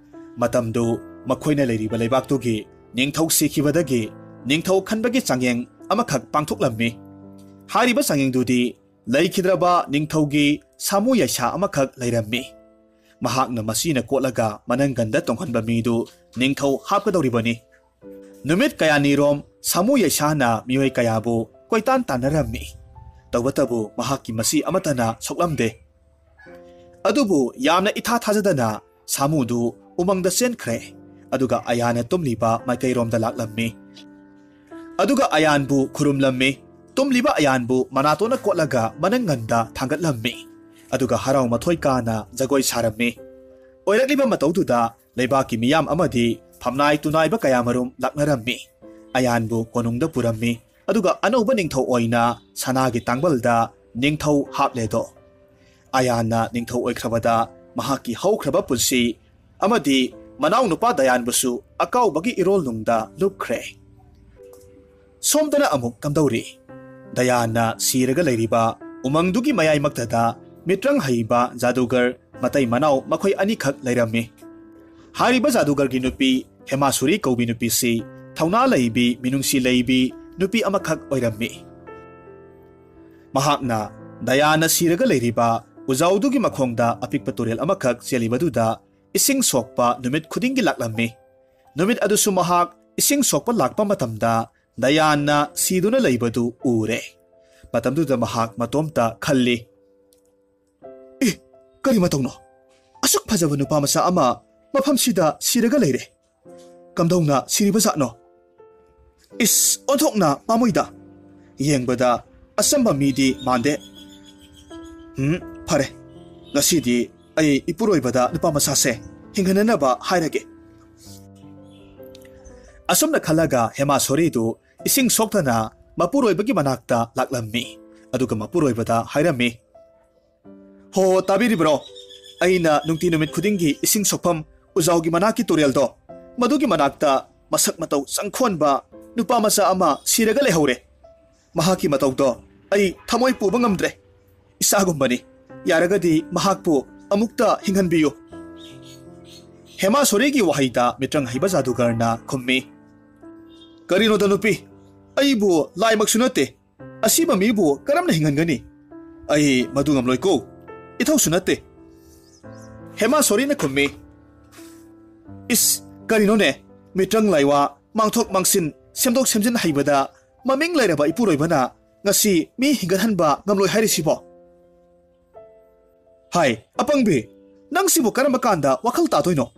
ꯃꯇꯝꯗꯨ ꯃꯈꯣꯏꯅ ꯂꯩꯔꯤꯕ ꯂꯩꯕꯥꯛꯇꯨꯒꯤ ꯅꯤꯡꯊꯧ ꯁꯤꯈꯤꯕꯗꯒꯤ ꯅꯤꯡꯊꯧ ꯈꯟꯕꯒꯤ ꯆꯥꯡꯌꯦꯡ ꯑꯃꯈꯛ ꯄꯥꯡꯊꯣꯛꯂꯝꯃꯤ꯫ ꯍꯥꯏꯔꯤꯕ ꯆꯥꯡꯌꯦꯡꯗꯨꯗꯤ ꯂꯩꯈꯤꯗ꯭ꯔꯕ ꯅꯤꯡꯊꯧꯒꯤ ꯁꯥꯃꯨ ꯌꯥꯏꯁꯥ ꯑꯃꯈꯛ ꯂꯩꯔꯝꯃꯤ꯫ ꯃꯍꯥꯛꯅ ꯃꯁꯤꯅ ꯀꯣꯠꯂꯒ ꯃꯅꯪꯒꯟꯗ ꯇꯣꯡꯍꯟꯕ ꯃꯤꯗꯨ ꯅꯤꯡꯊꯧ ꯍꯥꯞꯀꯗꯧꯔꯤꯕꯅꯤ꯫ ꯅꯨꯃꯤꯠ ꯀꯌꯥꯅꯤꯔꯣꯝ ꯁꯥꯃꯨ ꯌꯥꯏꯁꯥꯅ ꯃꯤꯑꯣꯏ ꯀꯌꯥꯕꯨ ꯀꯣꯏꯇꯥꯟ ꯇꯥꯟꯅꯔꯝꯃꯤ꯫ ꯇꯧꯕꯇꯕꯨ ꯃꯍꯥꯛꯀꯤ ꯃꯁꯤ ꯑꯃꯠꯇꯅ ꯁꯣꯛꯂꯝꯗꯦ꯫ ꯑꯗꯨꯕꯨ ꯌꯥꯝꯅ ꯏꯊꯥ ꯊꯥꯖꯗꯅ ꯁꯥꯃꯨꯗꯨ ꯎꯃꯪꯗ ꯆꯦꯟꯈ꯭ꯔꯦ, ꯑꯗꯨꯒ ꯑꯌꯥꯅ ꯇꯨꯝꯂꯤꯕ ꯃꯥꯏꯀꯩꯔꯣꯝꯗ ꯂꯥꯛꯂꯝꯃꯤ꯫ ꯑꯗꯨꯒ ꯑꯌꯥꯟꯕꯨ ꯈꯨꯔꯨꯝꯂꯝꯃꯤ꯫ ꯇꯨꯝꯂꯤꯕ ꯑꯌꯥꯟꯕꯨ ꯃꯅꯥꯇꯣꯟꯅ ꯀꯣꯠꯂꯒ ꯃꯅꯪꯒꯟꯗ ꯊꯥꯡꯒꯠꯂꯝꯃꯤ꯫ ꯑꯗꯨꯒ ꯍꯔꯥꯎ ꯃꯊꯣꯏ ꯀꯥꯅ ꯖꯒꯣꯏ ꯁꯥꯔꯝꯃꯤ꯫ ꯑꯣꯏꯔꯛꯂꯤꯕ ꯃꯇꯧꯗꯨꯗ ꯂꯩꯕꯥꯛꯀꯤ ꯃꯤꯌꯥꯝ ꯑꯃꯗꯤ ꯐꯝꯅꯥꯏ ꯇꯨꯅꯥꯏꯕ ꯀꯌꯥꯃꯔꯨꯝ ꯂꯥꯛꯅꯔꯝꯃꯤ꯫ ꯑꯌꯥꯟꯕꯨ ꯀꯣꯅꯨꯡꯗ ꯄꯨꯔꯝꯃꯤ, ꯑꯗꯨꯒ ꯑꯅꯧꯕ ꯅꯤꯡꯊꯧ ꯑꯣꯏꯅ ꯁꯅꯥꯒꯤ ꯇꯥꯡꯕꯜꯗ ꯅꯤꯡꯊꯧ ꯍꯥꯞꯂꯦꯗꯣ꯫ ꯑꯌꯥꯟꯅ ꯅꯤꯡꯊꯧ ꯑꯣꯏꯈ꯭ꯔꯕꯗ ꯃꯍꯥꯛꯀꯤ ꯍꯧꯈ꯭ꯔꯕ ꯄꯨꯟꯁꯤ ꯑꯃꯗꯤ ꯃꯅꯥꯎꯅꯨꯄꯥ ꯗꯌꯥꯟꯕꯨꯁꯨ ꯑꯀꯥꯎꯕꯒꯤ ꯏꯔꯣꯜꯅꯨꯡꯗ ꯂꯨꯞꯈ꯭ꯔꯦ꯫ ꯁꯣꯝꯗꯅ ꯑꯃꯨꯛ ꯀꯝꯗꯧꯔꯤ? ꯗꯌꯥꯟꯅ ꯁꯤꯔꯒ ꯂꯩꯔꯤꯕ ꯎꯃꯪꯗꯨꯒꯤ ꯃꯌꯥꯏꯃꯛꯇꯗ ꯃꯤꯇ꯭ꯔꯪ ꯍꯩꯕ ꯖꯥꯗꯨꯒꯔ ꯃꯇꯩ ꯃꯅꯥꯎ ꯃꯈꯣꯏ ꯑꯅꯤꯈꯛ ꯂꯩꯔꯝꯃꯤ꯫ ꯍꯥꯏꯔꯤꯕ ꯖꯥꯗꯨꯒꯔꯒꯤ ꯅꯨꯄꯤ ꯍꯦꯃꯥꯁꯨꯔꯤ ꯀꯧꯕꯤ ꯅꯨꯄꯤꯁꯤ ꯊꯧꯅꯥ ꯂꯩꯕꯤ, ꯃꯤꯅꯨꯡꯁꯤ ꯂꯩꯕꯤ ꯅꯨꯄꯤ ꯑꯃꯈꯛ ꯑꯣꯏꯔꯝꯃꯤ꯫ ꯃꯍꯥꯛꯅ ꯗꯌꯥꯟꯅ ꯁꯤꯔꯒ ꯂꯩꯔꯤꯕ ꯎꯖꯥꯎꯗꯨꯒꯤ ꯃꯈꯣꯡꯗ ꯑꯄꯤꯛꯄ ꯇꯨꯔꯦꯜ ꯑꯃꯈꯛ ꯆꯦꯜꯂꯤꯕꯗꯨꯗ ꯏꯁꯤꯡ ꯁꯣꯛꯄ ꯅꯨꯃꯤꯠ ꯈꯨꯗꯤꯡꯒꯤ ꯂꯥꯛꯂꯝꯃꯤ꯫ ꯅꯨꯃꯤꯠ ꯑꯗꯨꯁꯨ ꯃꯍꯥꯛ ꯏꯁꯤꯡ ꯁꯣꯛꯄ ꯂꯥꯛꯄ ꯃꯇꯝꯗ ꯗꯌꯥꯟꯅ ꯁꯤꯗꯨꯅ ꯂꯩꯕꯗꯨ ꯎꯔꯦ꯫ ꯃꯇꯝꯗꯨꯗ ꯃꯍꯥꯛ ꯃꯇꯣꯝꯇ ꯈꯜꯂꯤ, "ꯑꯦ, ꯀꯔꯤ ꯃꯇꯧꯅꯣ? ꯑꯁꯨꯛ ꯐꯖꯕ ꯅꯨꯄꯥ ꯃꯆꯥ ꯑꯃ ꯃꯐꯝꯁꯤꯗ ꯁꯤꯔꯒ ꯂꯩꯔꯦ꯫ ꯀꯝꯗꯧꯅ ꯁꯤꯔꯤꯕꯖꯥꯠꯅꯣ? ꯏꯁ, ꯑꯣꯟꯊꯣꯛꯅ ꯄꯥꯝꯃꯣꯏꯗ꯫ ꯌꯦꯡꯕꯗ ꯑꯆꯝꯕ ꯃꯤꯗꯤ ꯃꯥꯟꯗꯦ꯫ ꯎꯝ, ꯐꯔꯦ꯫ ꯉꯁꯤꯗꯤ ꯑꯩ ꯏꯄꯨꯔꯣꯏꯕꯗ ꯅꯨꯄꯥ ꯃꯆꯥꯁꯦ ꯍꯤꯡꯍꯟꯅꯅꯕ ꯍꯥꯏꯔꯒꯦ꯫ ꯑꯁꯨꯝꯅ ꯈꯜꯂꯒ ꯍꯦꯃꯥꯁꯣꯔꯤꯗꯨ ꯏꯁꯤꯡ ꯁꯣꯛꯇꯅ ꯃꯄꯨꯔꯣꯏꯕꯒꯤ ꯃꯅꯥꯛꯇ ꯂꯥꯛꯂꯝꯃꯤ꯫ ꯑꯗꯨꯒ ꯃꯄꯨꯔꯣꯏꯕꯗ ꯍꯥꯏꯔꯝꯃꯤ, "ꯍꯣ, ꯇꯥꯕꯤꯔꯤꯕ꯭ꯔꯣ? ꯑꯩꯅ ꯅꯨꯡꯇꯤ ꯅꯨꯃꯤꯠ ꯈꯨꯗꯤꯡꯒꯤ ꯏꯁꯤꯡ ꯁꯣꯛꯐꯝ ꯎꯖꯥꯎꯒꯤ ꯃꯅꯥꯛꯀꯤ ꯇꯨꯔꯦꯜꯗꯣ, ꯃꯗꯨꯒꯤ ꯃꯅꯥꯛꯇ ꯃꯁꯛ ꯃꯇꯧ ꯆꯪꯈꯣꯟꯕ ꯅꯨꯄꯥ ꯃꯆꯥ ꯑꯃ ꯁꯤꯔꯒ ꯂꯩꯍꯧꯔꯦ꯫ ꯃꯍꯥꯛꯀꯤ ꯃꯇꯧꯗꯣ ꯑꯩ ꯊꯃꯣꯏ ꯄꯨꯕ ꯉꯝꯗ꯭ꯔꯦ꯫ ꯏꯁꯥꯒꯨꯝꯕꯅꯤ꯫ ꯌꯥꯔꯒꯗꯤ ꯃꯍꯥꯛꯄꯨ ꯑꯃꯨꯛꯇ ꯍꯤꯡꯍꯟꯕꯤꯌꯨ꯫" ꯍꯦꯃꯥꯁꯣꯔꯤꯒꯤ ꯋꯥꯍꯩꯗ ꯃꯤꯇ꯭ꯔꯪ ꯍꯩꯕ ꯖꯥꯗꯨꯒꯔꯅ ꯈꯨꯝꯃꯤ, "ꯀꯔꯤꯅꯣꯗ ꯅꯨꯄꯤ, ꯑꯩꯕꯨ ꯂꯥꯏꯃꯛꯁꯨ ꯅꯠꯇꯦ꯫ ꯑꯁꯤꯕ ꯃꯤꯕꯨ ꯀꯔꯝꯅ ꯍꯤꯡꯍꯟꯒꯅꯤ? ꯑꯩ ꯃꯗꯨ ꯉꯝꯂꯣꯏꯀꯣ꯫ ꯏꯊꯧꯁꯨ ꯅꯠꯇꯦ꯫" ꯍꯦꯃꯥꯁꯣꯔꯤꯅ ꯈꯨꯝꯃꯤ, "ꯏꯁ, ꯀꯔꯤꯅꯣꯅꯦ? ꯃꯤꯇ꯭ꯔꯪ ꯂꯥꯏꯋꯥ, ꯃꯥꯡꯊꯣꯛ ꯃꯥꯡꯁꯤꯟ, ꯁꯦꯝꯗꯣꯛ ꯁꯦꯝꯖꯤꯟ ꯍꯩꯕꯗ ꯃꯃꯤꯡ ꯂꯩꯔꯕ ꯏꯄꯨꯔꯣꯏꯕꯅ ꯉꯁꯤ ꯃꯤ ꯍꯤꯡꯒꯠꯍꯟꯕ ꯉꯝꯂꯣꯏ ꯍꯥꯏꯔꯤꯁꯤꯕꯣ? ꯍꯥꯏ, ꯑꯄꯪꯕꯤ, ꯅꯪꯁꯤꯕꯨ ꯀꯔꯝꯕ ꯀꯥꯟꯗ ꯋꯥꯈꯜ ꯇꯥꯗꯣꯏꯅꯣ?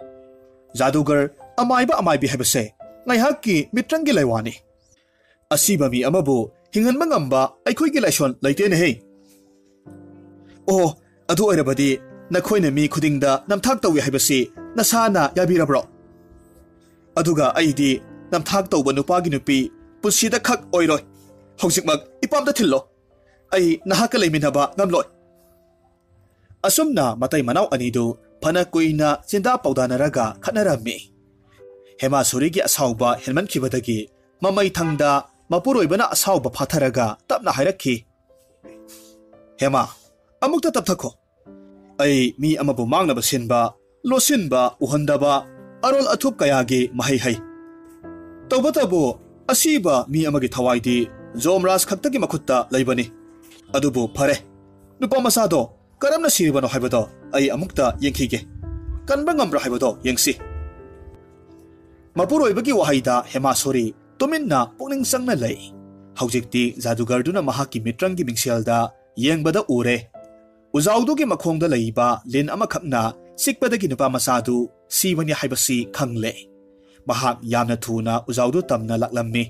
ꯖꯥꯗꯨꯒꯔ, ꯑꯃꯥꯏꯕ ꯑꯃꯥꯏꯕꯤ ꯍꯥꯏꯕꯁꯦ ꯉꯥꯏꯍꯥꯛꯀꯤ ꯃꯤꯇ꯭ꯔꯪꯒꯤ ꯂꯥꯏꯋꯥꯅꯤ꯫ ꯑꯁꯤꯕ ꯃꯤ ꯑꯃꯕꯨ ꯍꯤꯡꯍꯟꯕ ꯉꯝꯕ ꯑꯩꯈꯣꯏꯒꯤ ꯂꯥꯏꯁꯣꯟ ꯂꯩꯇꯦꯅꯦꯍꯦ꯫" "ꯑꯣ, ꯑꯗꯨ ꯑꯣꯏꯔꯕꯗꯤ ꯅꯈꯣꯏꯅ ꯃꯤ ꯈꯨꯗꯤꯡꯗ ꯅꯝꯊꯥꯛ ꯇꯧꯏ ꯍꯥꯏꯕꯁꯤ ꯅꯁꯥꯅ ꯌꯥꯕꯤꯔꯕ꯭ꯔꯣ? ꯑꯗꯨꯒ ꯑꯩꯗꯤ ꯅꯝꯊꯥꯛ ꯇꯧꯕ ꯅꯨꯄꯥꯒꯤ ꯅꯨꯄꯤ ꯄꯨꯟꯁꯤꯗ ꯈꯛ ꯑꯣꯏꯔꯣꯏ꯫ ꯍꯧꯖꯤꯛꯃꯛ ꯏꯄꯥꯝꯗ ꯊꯤꯜꯂꯣ꯫ ꯑꯩ ꯅꯍꯥꯛꯀ ꯂꯩꯃꯤꯟꯅꯕ ꯉꯝꯂꯣꯏ꯫" ꯑꯁꯨꯝꯅ ꯃꯇꯩ ꯃꯅꯥꯎ ꯑꯅꯤꯗꯨ ꯐꯅ ꯀꯨꯏꯅ ꯆꯤꯟꯗꯥ ꯄꯥꯎꯗꯥꯅꯔꯒ ꯈꯠꯅꯔꯝꯃꯤ꯫ ꯍꯦꯃꯥꯁꯣꯔꯤꯒꯤ ꯑꯁꯥꯎꯕ ꯍꯦꯟꯃꯟꯈꯤꯕꯗꯒꯤ ꯃꯃꯩ ꯊꯪꯗ ꯃꯄꯨꯔꯣꯏꯕꯅ ꯑꯁꯥꯎꯕ ꯐꯥꯊꯔꯒ ꯇꯞꯅ ꯍꯥꯏꯔꯛꯈꯤ, "ꯍꯦꯃꯥ, ꯑꯃꯨꯛꯇ ꯇꯞꯊꯈꯣ꯫ ꯑꯩ ꯃꯤ ꯑꯃꯕꯨ ꯃꯥꯡꯅꯕ ꯁꯤꯟꯕ, ꯂꯣꯠꯁꯤꯟꯕ, ꯎꯍꯟꯗꯕ, ꯑꯔꯣꯜ ꯑꯊꯨꯞ ꯀꯌꯥꯒꯤ ꯃꯍꯩ ꯍꯩ꯫ ꯇꯧꯕꯇꯕꯨ ꯑꯁꯤꯕ ꯃꯤ ꯑꯃꯒꯤ ꯊꯋꯥꯏꯗꯤ ꯖꯣꯝꯔꯥꯖ ꯈꯛꯇꯒꯤ ꯃꯈꯨꯠꯇ ꯂꯩꯕꯅꯤ꯫ ꯑꯗꯨꯕꯨ ꯐꯔꯦ, ꯅꯨꯄꯥ ꯃꯆꯥꯗꯣ ꯀꯔꯝꯅ ꯁꯤꯔꯤꯕꯅꯣ ꯍꯥꯏꯕꯗꯣ ꯑꯩ ꯑꯃꯨꯛꯇ ꯌꯦꯡꯈꯤꯒꯦ꯫ ꯀꯟꯕ ꯉꯝꯕ꯭ꯔꯥ ꯍꯥꯏꯕꯗꯣ ꯌꯦꯡꯁꯤ꯫" ꯃꯄꯨꯔꯣꯏꯕꯒꯤ ꯋꯥꯍꯩꯗ ꯍꯦꯃꯥꯁꯣꯔꯤ ꯇꯨꯃꯤꯟꯅ ꯄꯨꯛꯅꯤꯡ ꯆꯪꯅ ꯂꯩ꯫ ꯍꯧꯖꯤꯛꯇꯤ ꯖꯥꯗꯨꯒꯔꯗꯨꯅ ꯃꯍꯥꯛꯀꯤ ꯃꯤꯇ꯭ꯔꯪꯒꯤ ꯃꯤꯡꯁꯦꯜꯗ ꯌꯦꯡꯕꯗ ꯎꯔꯦ꯫ ꯎꯖꯥꯎꯗꯨꯒꯤ ꯃꯈꯣꯡꯗ ꯂꯩꯕ ꯂꯤꯟ ꯑꯃꯈꯛꯅ ꯆꯤꯛꯄꯗꯒꯤ ꯅꯨꯄꯥ ꯃꯆꯥꯗꯨ ꯁꯤꯕꯅꯤ ꯍꯥꯏꯕꯁꯤ ꯈꯪꯂꯦ꯫ ꯃꯍꯥꯛ ꯌꯥꯝꯅ ꯊꯨꯅ ꯎꯖꯥꯎꯗꯨ ꯇꯝꯅ ꯂꯥꯛꯂꯝꯃꯤ꯫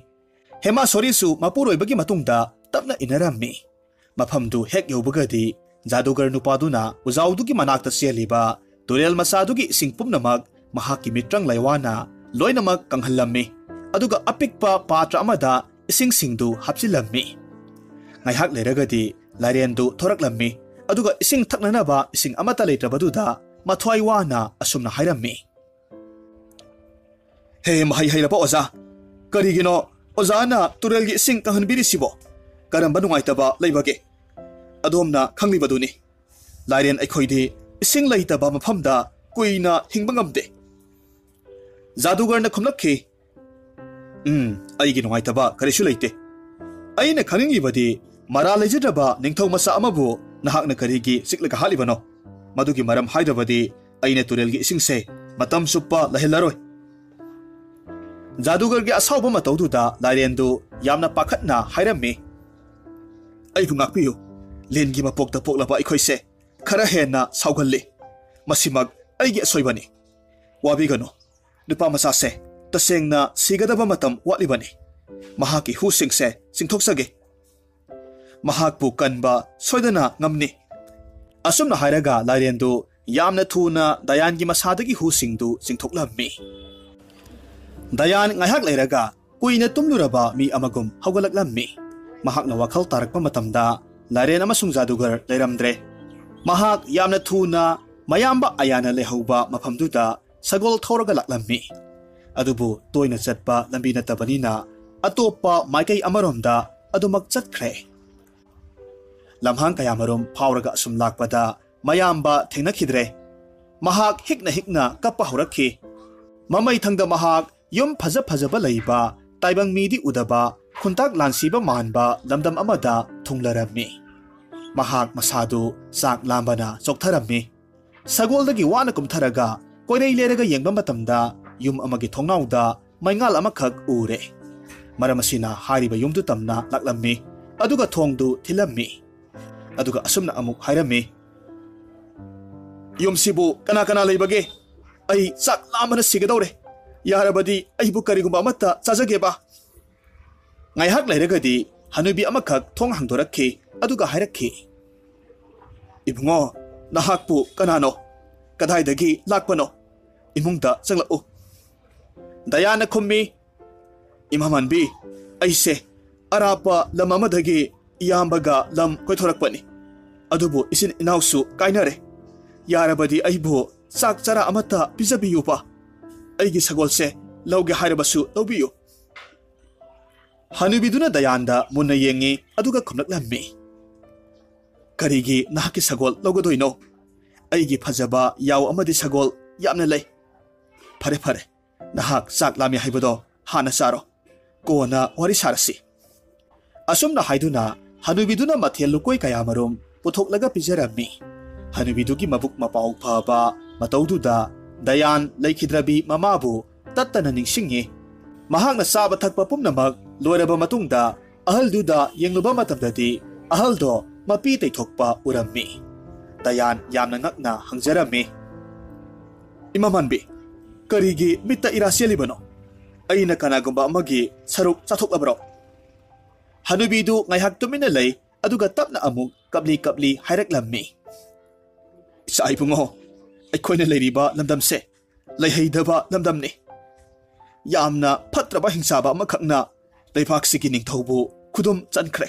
ꯍꯦꯃꯥꯁꯣꯔꯤꯁꯨ ꯃꯄꯨꯔꯣꯏꯕꯒꯤ ꯃꯇꯨꯡꯗ ꯇꯞꯅ ꯏꯟꯅꯔꯝꯃꯤ꯫ ꯃꯐꯝꯗꯨ ꯍꯦꯛ ꯌꯧꯕꯒꯗꯤ ꯖꯥꯗꯨꯒꯔ ꯅꯨꯄꯥꯗꯨꯅ ꯎꯖꯥꯎꯗꯨꯒꯤ ꯃꯅꯥꯛꯇ ꯆꯦꯜꯂꯤꯕ ꯇꯨꯔꯦꯜ ꯃꯆꯥꯗꯨꯒꯤ ꯏꯁꯤꯡ ꯄꯨꯝꯅꯃꯛ ꯃꯍꯥꯛꯀꯤ ꯃꯤꯇ꯭ꯔꯪ ꯂꯥꯏꯋꯥꯅ ꯂꯣꯏꯅꯃꯛ ꯀꯪꯍꯜꯂꯝꯃꯤ꯫ ꯑꯗꯨꯒ ꯑꯄꯤꯛꯄ ꯄꯥꯇ꯭ꯔ ꯑꯃꯗ ꯏꯁꯤꯡꯁꯤꯡꯗꯨ ꯍꯥꯞꯆꯤꯜꯂꯝꯃꯤ꯫ ꯉꯥꯏꯍꯥꯛ ꯂꯩꯔꯒꯗꯤ ꯂꯥꯏꯔꯦꯟꯗꯨ ꯊꯣꯔꯛꯂꯝꯃꯤ꯫ ꯑꯗꯨꯒ ꯏꯁꯤꯡ ꯊꯛꯅꯅꯕ ꯏꯁꯤꯡ ꯑꯃꯠꯇ ꯂꯩꯇ꯭ꯔꯕꯗꯨꯗ ꯃꯊ꯭ꯋꯥꯏ ꯋꯥꯅ ꯑꯁꯨꯝꯅ ꯍꯥꯏꯔꯝꯃꯤ, "ꯍꯦ ꯃꯍꯩ ꯍꯩꯔꯕ ꯑꯣꯖꯥ, ꯀꯔꯤꯒꯤꯅꯣ ꯑꯣꯖꯥꯅ ꯇꯨꯔꯦꯜꯒꯤ ꯏꯁꯤꯡ ꯀꯪꯍꯟꯕꯤꯔꯤꯁꯤꯕꯣ? ꯀꯔꯝꯕ ꯅꯨꯡꯉꯥꯏꯇꯕ ꯂꯩꯕꯒꯦ? ꯑꯗꯣꯝꯅ ꯈꯪꯂꯤꯕꯗꯨꯅꯤ, ꯂꯥꯏꯔꯦꯟ ꯑꯩꯈꯣꯏꯗꯤ ꯏꯁꯤꯡ ꯂꯩꯇꯕ ꯃꯐꯝꯗ ꯀꯨꯏꯅ ꯍꯤꯡꯕ ꯉꯝꯗꯦ꯫" ꯖꯥꯗꯨꯒꯔꯅ ꯈꯨꯝꯂꯛꯈꯤ, "ꯎꯝ, ꯑꯩꯒꯤ ꯅꯨꯡꯉꯥꯏꯇꯕ ꯀꯔꯤꯁꯨ ꯂꯩꯇꯦ꯫ ꯑꯩꯅ ꯈꯪꯅꯤꯡꯂꯤꯕꯗꯤ, ꯃꯔꯥꯜ ꯂꯩꯖꯗ꯭ꯔꯕ ꯅꯤꯡꯊꯧ ꯃꯆꯥ ꯑꯃꯕꯨ ꯅꯍꯥꯛꯅ ꯀꯔꯤꯒꯤ ꯆꯤꯛꯂꯒ ꯍꯥꯠꯂꯤꯕꯅꯣ? ꯃꯗꯨꯒꯤ ꯃꯔꯝ ꯍꯥꯏꯗ꯭ꯔꯕꯗꯤ ꯑꯩꯅ ꯇꯨꯔꯦꯜꯒꯤ ꯏꯁꯤꯡꯁꯦ ꯃꯇꯝ ꯆꯨꯞꯄ ꯂꯩꯍꯜꯂꯔꯣꯏ꯫" ꯖꯥꯗꯨꯒꯔꯒꯤ ꯑꯁꯥꯎꯕ ꯃꯇꯧꯗꯨꯗ ꯂꯥꯏꯔꯦꯟꯗꯨ ꯌꯥꯝꯅ ꯄꯥꯈꯠꯅ ꯍꯥꯏꯔꯝꯃꯤ, "ꯑꯩꯕꯨ ꯉꯥꯛꯄꯤꯌꯨ꯫ ꯂꯤꯟꯒꯤ ꯃꯄꯣꯛꯇ ꯄꯣꯛꯂꯕ ꯑꯩꯈꯣꯏꯁꯦ ꯈꯔ ꯍꯦꯟꯅ ꯁꯥꯎꯒꯜꯂꯤ꯫ ꯃꯁꯤꯃꯛ ꯑꯩꯒꯤ ꯑꯁꯣꯏꯕꯅꯤ꯫ ꯋꯥꯕꯤꯒꯅꯨ꯫ ꯅꯨꯄꯥ ꯃꯆꯥꯁꯦ ꯇꯁꯦꯡꯅ ꯁꯤꯒꯗꯕ ꯃꯇꯝ ꯋꯥꯠꯂꯤꯕꯅꯤ꯫ ꯃꯍꯥꯛꯀꯤ ꯍꯨꯁꯤꯡꯁꯦ ꯆꯤꯡꯊꯣꯛꯆꯒꯦ꯫ ꯃꯍꯥꯛꯄꯨ ꯀꯟꯕ ꯁꯣꯏꯗꯅ ꯉꯝꯅꯤ꯫" ꯑꯁꯨꯝꯅ ꯍꯥꯏꯔꯒ ꯂꯥꯏꯔꯦꯟꯗꯨ ꯌꯥꯝꯅ ꯊꯨꯅ ꯗꯌꯥꯟꯒꯤ ꯃꯁꯥꯗꯒꯤ ꯍꯨꯁꯤꯡꯗꯨ ꯆꯤꯡꯊꯣꯛꯂꯝꯃꯤ꯫ ꯗꯌꯥꯟ ꯉꯥꯏꯍꯥꯛ ꯂꯩꯔꯒ ꯀꯨꯏꯅ ꯇꯨꯝꯂꯨꯔꯕ ꯃꯤ ꯑꯃꯒꯨꯝ ꯍꯧꯒꯠꯂꯛꯂꯝꯃꯤ꯫ ꯃꯍꯥꯛꯅ ꯋꯥꯈꯜ ꯇꯥꯔꯛꯄ ꯃꯇꯝꯗ ꯂꯥꯏꯔꯦꯟ ꯑꯃꯁꯨꯡ ꯖꯥꯗꯨꯒꯔ ꯂꯩꯔꯝꯗ꯭ꯔꯦ꯫ ꯃꯍꯥꯛ ꯌꯥꯝꯅ ꯊꯨꯅ ꯃꯌꯥꯝꯕ ꯑꯌꯥꯅ ꯂꯩꯍꯧꯕ ꯃꯐꯝꯗꯨꯗ ꯁꯒꯣꯜ ꯊꯧꯔꯒ ꯂꯥꯛꯂꯝꯃꯤ꯫ ꯑꯗꯨꯕꯨ ꯇꯣꯏꯅ ꯆꯠꯄ ꯂꯝꯕꯤ ꯅꯠꯇꯕꯅꯤꯅ ꯑꯇꯣꯞꯄ ꯃꯥꯏꯀꯩ ꯑꯃꯔꯣꯝꯗ ꯑꯗꯨꯃꯛ ꯆꯠꯈ꯭ꯔꯦ꯫ ꯂꯝꯍꯥꯡ ꯀꯌꯥꯃꯔꯨꯝ ꯐꯥꯎꯔꯒ ꯑꯁꯨꯝ ꯂꯥꯛꯄꯗ ꯃꯌꯥꯝꯕ ꯊꯦꯡꯅꯈꯤꯗ꯭ꯔꯦ꯫ ꯃꯍꯥꯛ ꯍꯤꯛꯅ ꯍꯤꯛꯅ ꯀꯞꯄ ꯍꯧꯔꯛꯈꯤ꯫ ꯃꯃꯩꯊꯪꯗ ꯃꯍꯥꯛ ꯌꯨꯝ ꯐꯖ ꯐꯖꯕ ꯂꯩꯕ, ꯇꯥꯏꯕꯪ ꯃꯤꯗꯤ ꯎꯗꯕ, ꯈꯨꯟꯇꯥꯛ ꯂꯥꯟꯁꯤꯕ ꯃꯥꯟꯕ ꯂꯝꯗꯝ ꯑꯃꯗ ꯊꯨꯡꯂꯔꯝꯃꯤ꯫ ꯃꯍꯥꯛ ꯃꯁꯥꯗꯨ ꯆꯥꯛ ꯂꯥꯝꯕꯅ ꯆꯣꯛꯊꯔꯝꯃꯤ꯫ ꯁꯒꯣꯜꯗꯒꯤ ꯋꯥꯅ ꯀꯨꯝꯊꯔꯒ ꯀꯣꯏꯔꯩ ꯂꯩꯔꯒ ꯌꯦꯡꯕ ꯃꯇꯝꯗ ꯌꯨꯝ ꯑꯃꯒꯤ ꯊꯣꯡꯅꯥꯎꯗ ꯃꯩꯉꯥꯜ ꯑꯃꯈꯛ ꯎꯔꯦ꯫ ꯃꯔꯝ ꯑꯁꯤꯅ ꯍꯥꯏꯔꯤꯕ ꯌꯨꯝꯗꯨ ꯇꯝꯅ ꯂꯥꯛꯂꯝꯃꯤ, ꯑꯗꯨꯒ ꯊꯣꯡꯗꯨ ꯊꯤꯜꯂꯝꯃꯤ꯫ ꯑꯗꯨꯒ ꯑꯁꯨꯝꯅ ꯑꯃꯨꯛ ꯍꯥꯏꯔꯝꯃꯤ, "ꯌꯨꯝꯁꯤꯕꯨ ꯀꯅꯥ ꯀꯅꯥ ꯂꯩꯕꯒꯦ? ꯑꯩ ꯆꯥꯛ ꯂꯥꯝꯕꯅ ꯁꯤꯒꯗꯧꯔꯦ꯫ ꯌꯥꯔꯕꯗꯤ ꯑꯩꯕꯨ ꯀꯔꯤꯒꯨꯝꯕ ꯑꯃꯠꯇ ꯆꯥꯖꯒꯦꯕ꯫" ꯉꯥꯏꯍꯥꯛ ꯂꯩꯔꯒꯗꯤ ꯍꯅꯨꯕꯤ ꯑꯃꯈꯛ ꯊꯣꯡ ꯍꯥꯡꯗꯣꯔꯛꯈꯤ꯫ ꯑꯗꯨꯒ ꯍꯥꯏꯔꯛꯈꯤ, "ꯏꯕꯨꯡꯉꯣ, ꯅꯍꯥꯛꯄꯨ ꯀꯅꯥꯅꯣ? ꯀꯗꯥꯏꯗꯒꯤ ꯂꯥꯛꯄꯅꯣ? ꯏꯃꯨꯡꯗ ꯆꯪꯂꯛꯎ꯫" ꯗꯌꯥꯟꯅ ꯈꯨꯝꯃꯤ, "ꯏꯃꯥ ꯃꯥꯟꯕꯤ, ꯑꯩꯁꯦ ꯑꯔꯥꯞꯄ ꯂꯝ ꯑꯃꯗꯒꯤ ꯏꯌꯥꯝꯕꯒ ꯂꯝ ꯀꯣꯏꯊꯣꯔꯛꯄꯅꯤ꯫ ꯑꯗꯨꯕꯨ ꯏꯆꯤꯟ ꯏꯅꯥꯎꯁꯨ ꯀꯥꯏꯅꯔꯦ꯫ ꯌꯥꯔꯕꯗꯤ ꯑꯩꯕꯨ ꯆꯥꯛ ꯆꯔꯥ ꯑꯃꯠꯇ ꯄꯤꯖꯕꯤꯌꯨꯕ꯫ ꯑꯩꯒꯤ ꯁꯒꯣꯜꯁꯦ ꯂꯧꯒꯦ ꯍꯥꯏꯔꯕꯁꯨ ꯂꯧꯕꯤꯌꯨ꯫" ꯍꯅꯨꯕꯤꯗꯨꯅ ꯗꯌꯥꯟꯗ ꯃꯨꯟꯅ ꯌꯦꯡꯉꯤ, ꯑꯗꯨꯒ ꯈꯨꯝꯂꯛꯂꯝꯃꯤ, "ꯀꯔꯤꯒꯤ ꯅꯍꯥꯛꯀꯤ ꯁꯒꯣꯜ ꯂꯧꯒꯗꯣꯏꯅꯣ? ꯑꯩꯒꯤ ꯐꯖꯕ ꯌꯥꯎ ꯑꯃꯗꯤ ꯁꯒꯣꯜ ꯌꯥꯝꯅ ꯂꯩ꯫ ꯐꯔꯦ, ꯐꯔꯦ, ꯅꯍꯥꯛ ꯆꯥꯛ ꯂꯥꯝꯃꯤ ꯍꯥꯏꯕꯗꯣ ꯍꯥꯟꯅ ꯆꯥꯔꯣ, ꯀꯣꯟꯅ ꯋꯥꯔꯤ ꯁꯥꯔꯁꯤ꯫" ꯑꯁꯨꯝꯅ ꯍꯥꯏꯗꯨꯅ ꯍꯅꯨꯕꯤꯗꯨꯅ ꯃꯊꯦꯜ ꯂꯨꯀꯣꯏ ꯀꯌꯥꯃꯔꯨꯝ ꯄꯨꯊꯣꯛꯂꯒ ꯄꯤꯖꯔꯝꯃꯤ꯫ ꯍꯅꯨꯕꯤꯗꯨꯒꯤ ꯃꯕꯨꯛ ꯃꯄꯥꯎ ꯐꯕ ꯃꯇꯧꯗꯨꯗ ꯗꯌꯥꯟ ꯂꯩꯈꯤꯗ꯭ꯔꯕꯤ ꯃꯃꯥꯕꯨ ꯇꯠꯇꯅ ꯅꯤꯡꯁꯤꯡꯉꯤ꯫ ꯃꯍꯥꯛꯅ ꯆꯥꯕ ꯊꯛꯄ ꯄꯨꯝꯅꯃꯛ ꯂꯣꯏꯔꯕ ꯃꯇꯨꯡꯗ ꯑꯍꯜꯗꯨꯗ ꯌꯦꯡꯂꯨꯕ ꯃꯇꯝꯗꯗꯤ ꯑꯍꯜꯗꯣ ꯃꯄꯤ ꯇꯩꯊꯣꯛꯄ ꯎꯔꯝꯃꯤ꯫ ꯗꯌꯥꯟ ꯌꯥꯝꯅ ꯉꯛꯅ ꯍꯪꯖꯔꯝꯃꯤ, "ꯏꯃꯥ ꯃꯥꯟꯕꯤ, ꯀꯔꯤꯒꯤ ꯃꯤꯠꯇ ꯏꯔꯥ ꯆꯦꯜꯂꯤꯕꯅꯣ? ꯑꯩꯅ ꯀꯅꯥꯒꯨꯝꯕ ꯑꯃꯒꯤ ꯁꯔꯨꯛ ꯆꯥꯊꯣꯛꯂꯕ꯭ꯔꯣ?" ꯍꯅꯨꯕꯤꯗꯨ ꯉꯥꯏꯍꯥꯛ ꯇꯨꯃꯤꯟꯅ ꯂꯩ, ꯑꯗꯨꯒ ꯇꯞꯅ ꯑꯃꯨꯛ ꯀꯞꯂꯤ ꯀꯞꯂꯤ ꯍꯥꯏꯔꯛꯂꯝꯃꯤ, "ꯏꯆꯥ ꯏꯕꯨꯡꯉꯣ, ꯑꯩꯈꯣꯏꯅ ꯂꯩꯔꯤꯕ ꯂꯝꯗꯝꯁꯦ ꯂꯩꯍꯩꯗꯕ ꯂꯝꯗꯝꯅꯤ꯫ ꯌꯥꯝꯅ ꯐꯠꯇ꯭ꯔꯕ ꯍꯤꯡꯆꯥꯕ ꯑꯃꯈꯛꯅ ꯂꯩꯕꯥꯛꯁꯤꯒꯤ ꯅꯤꯡꯊꯧꯕꯨ ꯈꯨꯗꯨꯝ ꯆꯟꯈ꯭ꯔꯦ꯫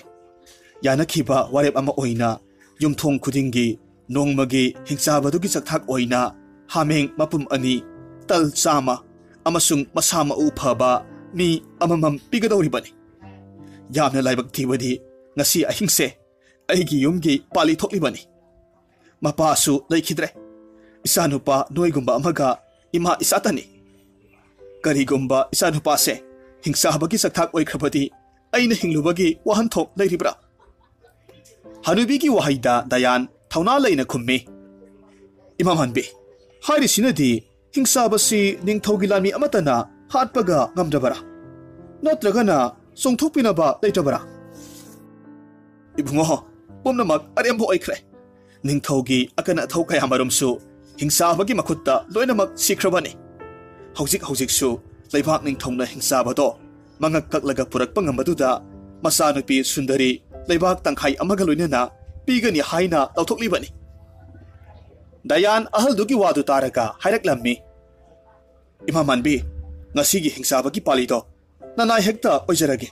ꯌꯥꯅꯈꯤꯕ ꯋꯥꯔꯦꯞ ꯑꯃ ꯑꯣꯏꯅ ꯌꯨꯝꯊꯣꯡ ꯈꯨꯗꯤꯡꯒꯤ ꯅꯣꯡꯃꯒꯤ ꯍꯤꯡꯆꯥꯕꯗꯨꯒꯤ ꯆꯥꯛꯊꯥꯛ ꯑꯣꯏꯅ ꯍꯥꯃꯦꯡ ꯃꯄꯨꯝ ꯑꯅꯤ, ꯇꯜ ꯆꯥꯝꯃ ꯑꯃꯁꯨꯡ ꯃꯁꯥ ꯃꯎ ꯐꯕ ꯃꯤ ꯑꯃꯃꯝ ꯄꯤꯒꯗꯧꯔꯤꯕꯅꯤ꯫ ꯌꯥꯝꯅ ꯂꯥꯏꯕꯛ ꯊꯤꯕꯗꯤ ꯉꯁꯤ ꯑꯍꯤꯡꯁꯦ ꯑꯩꯒꯤ ꯌꯨꯝꯒꯤ ꯄꯥꯜꯂꯤ ꯊꯣꯛꯂꯤꯕꯅꯤ꯫ ꯃꯄꯥꯁꯨ ꯂꯩꯈꯤꯗ꯭ꯔꯦ꯫ ꯏꯆꯥꯅꯨꯄꯥ ꯅꯣꯏꯒꯨꯝꯕ ꯑꯃꯒ ꯏꯃꯥ ꯏꯆꯥꯇꯅꯤ꯫ ꯀꯔꯤꯒꯨꯝꯕ ꯏꯆꯥꯅꯨꯄꯥꯁꯦ ꯍꯤꯡꯆꯥꯕꯒꯤ ꯆꯥꯛꯊꯥꯛ ꯑꯣꯏꯈ꯭ꯔꯕꯗꯤ ꯑꯩꯅ ꯍꯤꯡꯂꯨꯕꯒꯤ ꯋꯥꯍꯟꯊꯣꯛ ꯂꯩꯔꯤꯕ꯭ꯔꯥ?" ꯍꯅꯨꯕꯤꯒꯤ ꯋꯥꯍꯩꯗ ꯗꯌꯥꯟ ꯊꯧꯅꯥ ꯂꯩꯅ ꯈꯨꯝꯃꯤ, "ꯏꯃꯥ ꯃꯥꯟꯕꯤ, ꯍꯥꯏꯔꯤꯁꯤꯅꯗꯤ ꯍꯤꯡꯆꯥꯕꯁꯤ ꯅꯤꯡꯊꯧꯒꯤ ꯂꯥꯟꯃꯤ ꯑꯃꯠꯇꯅ ꯍꯥꯠꯄꯒ ꯉꯝꯗ꯭ꯔꯕꯔꯥ? ꯅꯠꯇ꯭ꯔꯒꯅ ꯆꯣꯡꯊꯣꯛꯄꯤꯅꯕ ꯂꯩꯇ꯭ꯔꯕꯔꯥ?" "ꯏꯕꯨꯡꯉꯣ, ꯄꯨꯝꯅꯃꯛ ꯑꯔꯦꯝꯕ ꯑꯣꯏꯈ꯭ꯔꯦ꯫ ꯅꯤꯡꯊꯧꯒꯤ ꯑꯀꯟ ꯑꯊꯧ ꯀꯌꯥꯃꯔꯨꯝꯁꯨ ꯍꯤꯡꯆꯥꯕꯒꯤ ꯃꯈꯨꯠꯇ ꯂꯣꯏꯅꯃꯛ ꯁꯤꯈ꯭ꯔꯕꯅꯤ꯫ ꯍꯧꯖꯤꯛ ꯍꯧꯖꯤꯛꯁꯨ ꯂꯩꯕꯥꯛ ꯅꯤꯡꯊꯧꯅ ꯍꯤꯡꯆꯥꯕꯗꯣ ꯃꯉꯛ ꯀꯛꯂꯒ ꯄꯨꯔꯛꯄ ꯉꯝꯕꯗꯨꯗ ꯃꯆꯥꯅꯨꯄꯤ ꯁꯨꯟꯗꯔꯤ ꯂꯩꯕꯥꯛ ꯇꯪꯈꯥꯏ ꯑꯃꯒ ꯂꯣꯏꯅꯅ ꯄꯤꯒꯅꯤ ꯍꯥꯏꯅ ꯂꯧꯊꯣꯛꯂꯤꯕꯅꯤ꯫ ꯗꯌꯥꯟ ꯑꯍꯜꯗꯨꯒꯤ ꯋꯥꯗꯨ ꯇꯥꯔꯒ ꯍꯥꯏꯔꯛꯂꯝꯃꯤ, "ꯏꯃꯥ ꯃꯥꯟꯕꯤ, ꯉꯁꯤꯒꯤ ꯍꯤꯡꯆꯥꯕꯒꯤ ꯄꯥꯂꯤꯗꯣ ꯅꯅꯥꯏ ꯍꯦꯛꯇ ꯑꯣꯏꯖꯔꯒꯦ꯫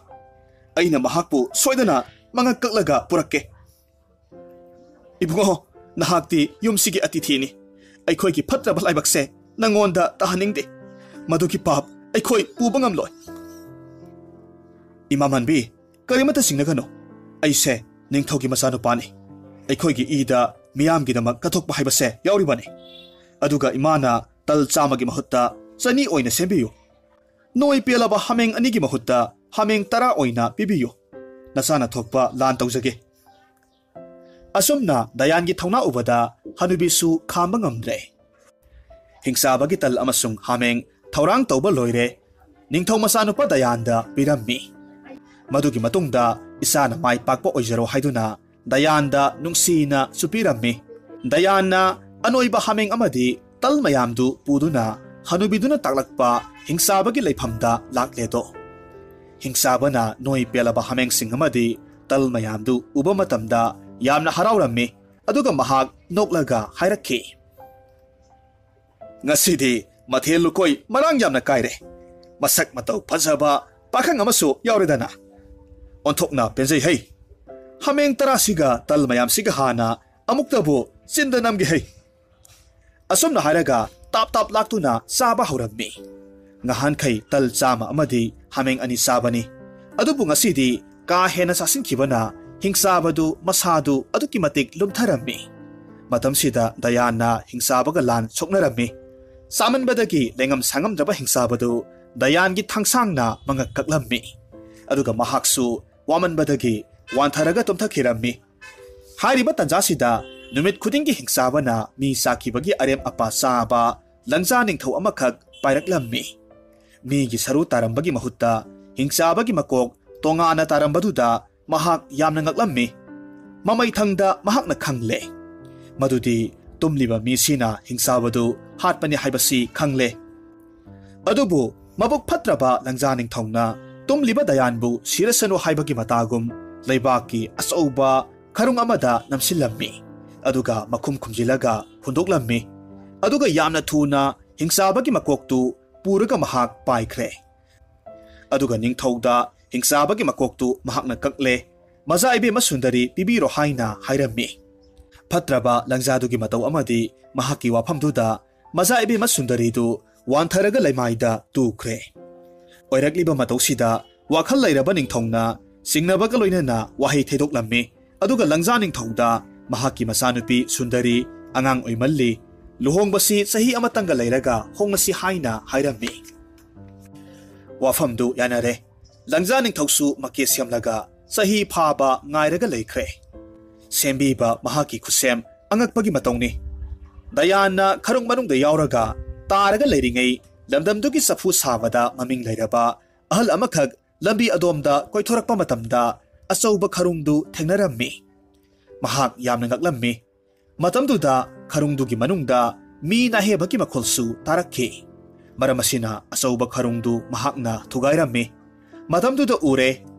ꯑꯩꯅ ꯃꯍꯥꯛꯄꯨ ꯁꯣꯏꯗꯅ ꯃꯉꯛ ꯀꯛꯂꯒ ꯄꯨꯔꯛꯀꯦ꯫ ꯏꯕꯨꯡꯉꯣ, ꯅꯍꯥꯛꯇꯤ ꯌꯨꯝꯁꯤꯒꯤ ꯑꯇꯤꯊꯤꯅꯤ꯫ ꯑꯩꯈꯣꯏꯒꯤ ꯐꯠꯇ꯭ꯔꯕ ꯂꯥꯏꯕꯛꯁꯦ ꯅꯪꯉꯣꯟꯗ ꯇꯥꯍꯟꯅꯤꯡꯗꯦ꯫ ꯃꯗꯨꯒꯤ ꯄꯥꯞ ꯑꯩꯈꯣꯏ ꯄꯨꯕ ꯉꯝꯂꯣꯏ꯫" "ꯏꯃꯥ ꯃꯥꯟꯕꯤ, ꯀꯔꯤꯃꯠꯇ ꯆꯤꯡꯅꯒꯅꯨ꯫ ꯑꯩꯁꯦ ꯅꯤꯡꯊꯧꯒꯤ ꯃꯆꯥꯅꯨꯄꯥꯅꯤ꯫ ꯑꯩꯈꯣꯏꯒꯤ ꯏꯗ ꯃꯤꯌꯥꯝꯒꯤꯗꯃꯛ ꯀꯠꯊꯣꯛꯄ ꯍꯥꯏꯕꯁꯦ ꯌꯥꯎꯔꯤꯕꯅꯤ꯫ ꯑꯗꯨꯒ ꯏꯃꯥꯅ ꯇꯜ ꯆꯥꯝꯃꯒꯤ ꯃꯍꯨꯠꯇ ꯆꯅꯤ ꯑꯣꯏꯅ ꯁꯦꯝꯕꯤꯌꯨ꯫ ꯅꯣꯏ ꯄꯦꯜꯂꯕ ꯍꯥꯃꯦꯡ ꯑꯅꯤꯒꯤ ꯃꯍꯨꯠꯇ ꯍꯥꯃꯦꯡ ꯇꯔꯥ ꯑꯣꯏꯅ ꯄꯤꯕꯤꯌꯨ꯫ ꯅꯆꯥꯅ ꯊꯣꯛꯄ ꯂꯥꯟ ꯇꯧꯖꯒꯦ꯫" ꯑꯁꯨꯝꯅ ꯗꯌꯥꯟꯒꯤ ꯊꯧꯅꯥ ꯎꯕꯗ ꯍꯅꯨꯕꯤꯁꯨ ꯈꯥꯝꯕ ꯉꯝꯗ꯭ꯔꯦ꯫ ꯍꯤꯡꯆꯥꯕꯒꯤ ꯇꯜ ꯑꯃꯁꯨꯡ ꯍꯥꯃꯦꯡ ꯊꯧꯔꯥꯡ ꯇꯧꯕ ꯂꯣꯏꯔꯦ꯫ ꯅꯤꯡꯊꯧ ꯃꯆꯥꯅꯨꯄꯥ ꯗꯌꯥꯟꯗ ꯄꯤꯔꯝꯃꯤ꯫ ꯃꯗꯨꯒꯤ ꯃꯇꯨꯡꯗ ꯏꯆꯥꯅ ꯃꯥꯏ ꯄꯥꯛꯄ ꯑꯣꯏꯖꯔꯣ ꯍꯥꯏꯗꯨꯅ ꯗꯌꯥꯟꯗ ꯅꯨꯡꯁꯤꯅ ꯆꯨꯞꯄꯤꯔꯝꯃꯤ꯫ ꯗꯌꯥꯟꯅ ꯑꯅꯣꯏꯕ ꯍꯥꯃꯦꯡ ꯑꯃꯗꯤ ꯇꯜ ꯃꯌꯥꯝꯗꯨ ꯄꯨꯗꯨꯅ ꯍꯅꯨꯕꯤꯗꯨꯅ ꯇꯥꯛꯂꯛꯄ ꯍꯤꯡꯆꯥꯕꯒꯤ ꯂꯩꯐꯝꯗ ꯂꯥꯛꯂꯦꯗꯣ꯫ ꯍꯤꯡꯆꯥꯕꯅ ꯅꯣꯏ ꯄꯦꯜꯂꯕ ꯍꯥꯃꯦꯡꯁꯤꯡ ꯑꯃꯗꯤ ꯇꯜ ꯃꯌꯥꯝꯗꯨ ꯎꯕ ꯃꯇꯝꯗ ꯌꯥꯝꯅ ꯍꯔꯥꯎꯔꯝꯃꯤ꯫ ꯑꯗꯨꯒ ꯃꯍꯥꯛ ꯅꯣꯛꯂꯒ ꯍꯥꯏꯔꯛꯈꯤ, "ꯉꯁꯤꯗꯤ ꯃꯊꯦꯜ ꯂꯨꯀꯣꯏ ꯃꯔꯥꯡ ꯌꯥꯝꯅ ꯀꯥꯏꯔꯦ꯫ ꯃꯁꯛ ꯃꯇꯧ ꯐꯖꯕ ꯄꯥꯈꯪ ꯑꯃꯁꯨ ꯌꯥꯎꯔꯦꯗꯅ꯫ ꯑꯣꯟꯊꯣꯛꯅ ꯄꯦꯟꯖꯩ ꯍꯩ꯫ ꯍꯥꯃꯦꯡ ꯇꯔꯥꯁꯤꯒ ꯇꯜ ꯃꯌꯥꯝꯁꯤꯒ ꯍꯥꯟꯅ ꯑꯃꯨꯛꯇꯕꯨ ꯆꯤꯟꯗ ꯅꯝꯒꯦ ꯍꯩ꯫" ꯑꯁꯨꯝꯅ ꯍꯥꯏꯔꯒ ꯇꯥꯞ ꯇꯥꯞ ꯂꯥꯛꯇꯨꯅ ꯆꯥꯕ ꯍꯧꯔꯝꯃꯤ꯫ ꯉꯍꯥꯟꯈꯩ ꯇꯜ ꯆꯥꯝꯃ ꯑꯃꯗꯤ ꯍꯥꯃꯦꯡ ꯑꯅꯤ ꯆꯥꯕꯅꯤ꯫ ꯑꯗꯨꯕꯨ ꯉꯁꯤꯗꯤ ꯀꯥ ꯍꯦꯟꯅ ꯆꯥꯁꯤꯟꯈꯤꯕꯅ ꯍꯤꯡꯆꯥꯕꯗꯨ ꯃꯁꯥꯗꯨ ꯑꯗꯨꯛꯀꯤ ꯃꯇꯤꯛ ꯂꯨꯝꯊꯔꯝꯃꯤ꯫ ꯃꯇꯝꯁꯤꯗ ꯗꯌꯥꯟꯅ ꯍꯤꯡꯆꯥꯕꯒ ꯂꯥꯟ ꯁꯣꯛꯅꯔꯝꯃꯤ꯫ ꯆꯥꯃꯟꯕꯗꯒꯤ ꯂꯩꯉꯝ ꯁꯥꯉꯝꯗ꯭ꯔꯕ ꯍꯤꯡꯆꯥꯕꯗꯨ ꯗꯌꯥꯟꯒꯤ ꯊꯥꯡꯁꯥꯡꯅ ꯃꯉꯛ ꯀꯛꯂꯝꯃꯤ꯫ ꯑꯗꯨꯒ ꯃꯍꯥꯛꯁꯨ ꯋꯥꯃꯟꯕꯗꯒꯤ ꯋꯥꯟꯊꯔꯒ ꯇꯨꯝꯊꯈꯤꯔꯝꯃꯤ꯫ ꯍꯥꯏꯔꯤꯕ ꯇꯟꯖꯥꯁꯤꯗ ꯅꯨꯃꯤꯠ ꯈꯨꯗꯤꯡꯒꯤ ꯍꯤꯡꯆꯥꯕꯅ ꯃꯤ ꯆꯥꯈꯤꯕꯒꯤ ꯑꯔꯦꯝ ꯑꯄꯥ ꯆꯥꯕ ꯂꯪꯖꯥ ꯅꯤꯡꯊꯧ ꯑꯃꯈꯛ ꯄꯥꯏꯔꯛꯂꯝꯃꯤ꯫ ꯃꯤꯒꯤ ꯁꯔꯨ ꯇꯥꯔꯝꯕꯒꯤ ꯃꯍꯨꯠꯇ ꯍꯤꯡꯆꯥꯕꯒꯤ ꯃꯀꯣꯛ ꯇꯣꯉꯥꯟꯅ ꯇꯥꯔꯝꯕꯗꯨꯗ ꯃꯍꯥꯛ ꯌꯥꯝꯅ ꯉꯛꯂꯝꯃꯤ꯫ ꯃꯃꯩꯊꯪꯗ ꯃꯍꯥꯛꯅ ꯈꯪꯂꯦ꯫ ꯃꯗꯨꯗꯤ ꯇꯨꯝꯂꯤꯕ ꯃꯤꯁꯤꯅ ꯍꯤꯡꯆꯥꯕꯗꯨ ꯍꯥꯠꯄꯅꯤ ꯍꯥꯏꯕꯁꯤ ꯈꯪꯂꯦ꯫ ꯑꯗꯨꯕꯨ ꯃꯕꯨꯛ ꯐꯠꯇ꯭ꯔꯕ ꯂꯪꯖꯥ ꯅꯤꯡꯊꯧꯅ ꯇꯨꯝꯂꯤꯕ ꯗꯌꯥꯟꯕꯨ ꯁꯤꯔꯁꯅꯨ ꯍꯥꯏꯕꯒꯤ ꯃꯇꯥꯒꯨꯝ ꯂꯩꯕꯥꯛꯀꯤ ꯑꯆꯧꯕ ꯈꯔꯨꯡ ꯑꯃꯗ ꯅꯝꯁꯤꯜꯂꯝꯃꯤ꯫ ꯑꯗꯨꯒ ꯃꯈꯨꯝ ꯈꯨꯝꯖꯤꯜꯂꯒ ꯍꯨꯟꯗꯣꯛꯂꯝꯃꯤ꯫ ꯑꯗꯨꯒ ꯌꯥꯝꯅ ꯊꯨꯅ ꯍꯤꯡꯆꯥꯕꯒꯤ ꯃꯀꯣꯛꯇꯨ ꯄꯨꯔꯒ ꯃꯍꯥꯛ ꯄꯥꯏꯈ꯭ꯔꯦ꯫ ꯑꯗꯨꯒ ꯅꯤꯡꯊꯧꯗ ꯍꯤꯡꯆꯥꯕꯒꯤ ꯃꯀꯣꯛꯇꯨ ꯃꯍꯥꯛꯅ ꯀꯛꯂꯦ꯫ ꯃꯆꯥ ꯏꯕꯦꯝꯃ ꯁꯨꯟꯗꯔꯤ ꯄꯤꯕꯤꯔꯣ ꯍꯥꯏꯅ ꯍꯥꯏꯔꯝꯃꯤ꯫ ꯐꯠꯇ꯭ꯔꯕ ꯂꯪꯖꯥꯗꯨꯒꯤ ꯃꯇꯧ ꯑꯃꯗꯤ ꯃꯍꯥꯛꯀꯤ ꯋꯥꯐꯝꯗꯨꯗ ꯃꯆꯥ ꯏꯕꯦꯝꯃ ꯁꯨꯟꯗꯔꯤꯗꯨ ꯋꯥꯟꯊꯔꯒ ꯂꯩꯃꯥꯏꯗ ꯇꯨꯈ꯭ꯔꯦ꯫ ꯑꯣꯏꯔꯛꯂꯤꯕ ꯃꯇꯧꯁꯤꯗ ꯋꯥꯈꯜ ꯂꯩꯔꯕ ꯅꯤꯡꯊꯧꯅ ꯆꯤꯡꯅꯕꯒ ꯂꯣꯏꯅꯅ ꯋꯥꯍꯩ ꯊꯩꯗꯣꯛꯂꯝꯃꯤ꯫ ꯑꯗꯨꯒ ꯂꯪꯖꯥ ꯅꯤꯡꯊꯧꯗ ꯃꯍꯥꯛꯀꯤ ꯃꯆꯥꯅꯨꯄꯤ ꯁꯨꯟꯗꯔꯤ ꯑꯉꯥꯡ ꯑꯣꯏꯃꯜꯂꯤ, ꯂꯨꯍꯣꯡꯕꯁꯤ ꯆꯍꯤ ꯑꯃꯇꯪꯒ ꯂꯩꯔꯒ ꯍꯣꯡꯂꯁꯤ ꯍꯥꯏꯅ ꯍꯥꯏꯔꯝꯃꯤ꯫ ꯋꯥꯐꯝꯗꯨ ꯌꯥꯅꯔꯦ꯫ ꯂꯪꯖꯥ ꯅꯤꯡꯊꯧꯁꯨ ꯃꯀꯦ ꯁꯦꯝꯂꯒ ꯆꯍꯤ ꯐꯥꯕ ꯉꯥꯏꯔꯒ ꯂꯩꯈ꯭ꯔꯦ꯫ ꯁꯦꯝꯕꯤꯕ ꯃꯍꯥꯛꯀꯤ ꯈꯨꯠꯁꯦꯝ ꯑꯉꯛꯄꯒꯤ ꯃꯇꯧꯅꯤ꯫ ꯗꯌꯥꯟꯅ ꯈꯔꯨꯡ ꯃꯅꯨꯡꯗ ꯌꯥꯎꯔꯒ ꯇꯥꯔꯒ ꯂꯩꯔꯤꯉꯩ ꯂꯝꯗꯝꯗꯨꯒꯤ ꯆꯐꯨ ꯁꯥꯕꯗ ꯃꯃꯤꯡ ꯂꯩꯔꯕ ꯑꯍꯜ ꯑꯃꯈꯛ ꯂꯝꯕꯤ ꯑꯗꯣꯝꯗ ꯀꯣꯏꯊꯣꯔꯛꯄ ꯃꯇꯝꯗ ꯑꯆꯧꯕ ꯈꯔꯨꯡꯗꯨ ꯊꯦꯡꯅꯔꯝꯃꯤ꯫ ꯃꯍꯥꯛ ꯌꯥꯝꯅ ꯉꯛꯂꯝꯃꯤ꯫ ꯃꯇꯝꯗꯨꯗ ꯈꯔꯨꯡꯗꯨꯒꯤ ꯃꯅꯨꯡꯗ ꯃꯤ ꯅꯥꯍꯦꯕꯒꯤ ꯃꯈꯣꯜꯁꯨ ꯇꯥꯔꯛꯈꯤ꯫ ꯃꯔꯝ ꯑꯁꯤꯅ ꯑꯆꯧꯕ ꯈꯔꯨꯡꯗꯨ ꯃꯍꯥꯛꯅ ꯊꯨꯒꯥꯏꯔꯝꯃꯤ꯫ ꯃꯇꯝꯗꯨꯗ ꯎꯔꯦ,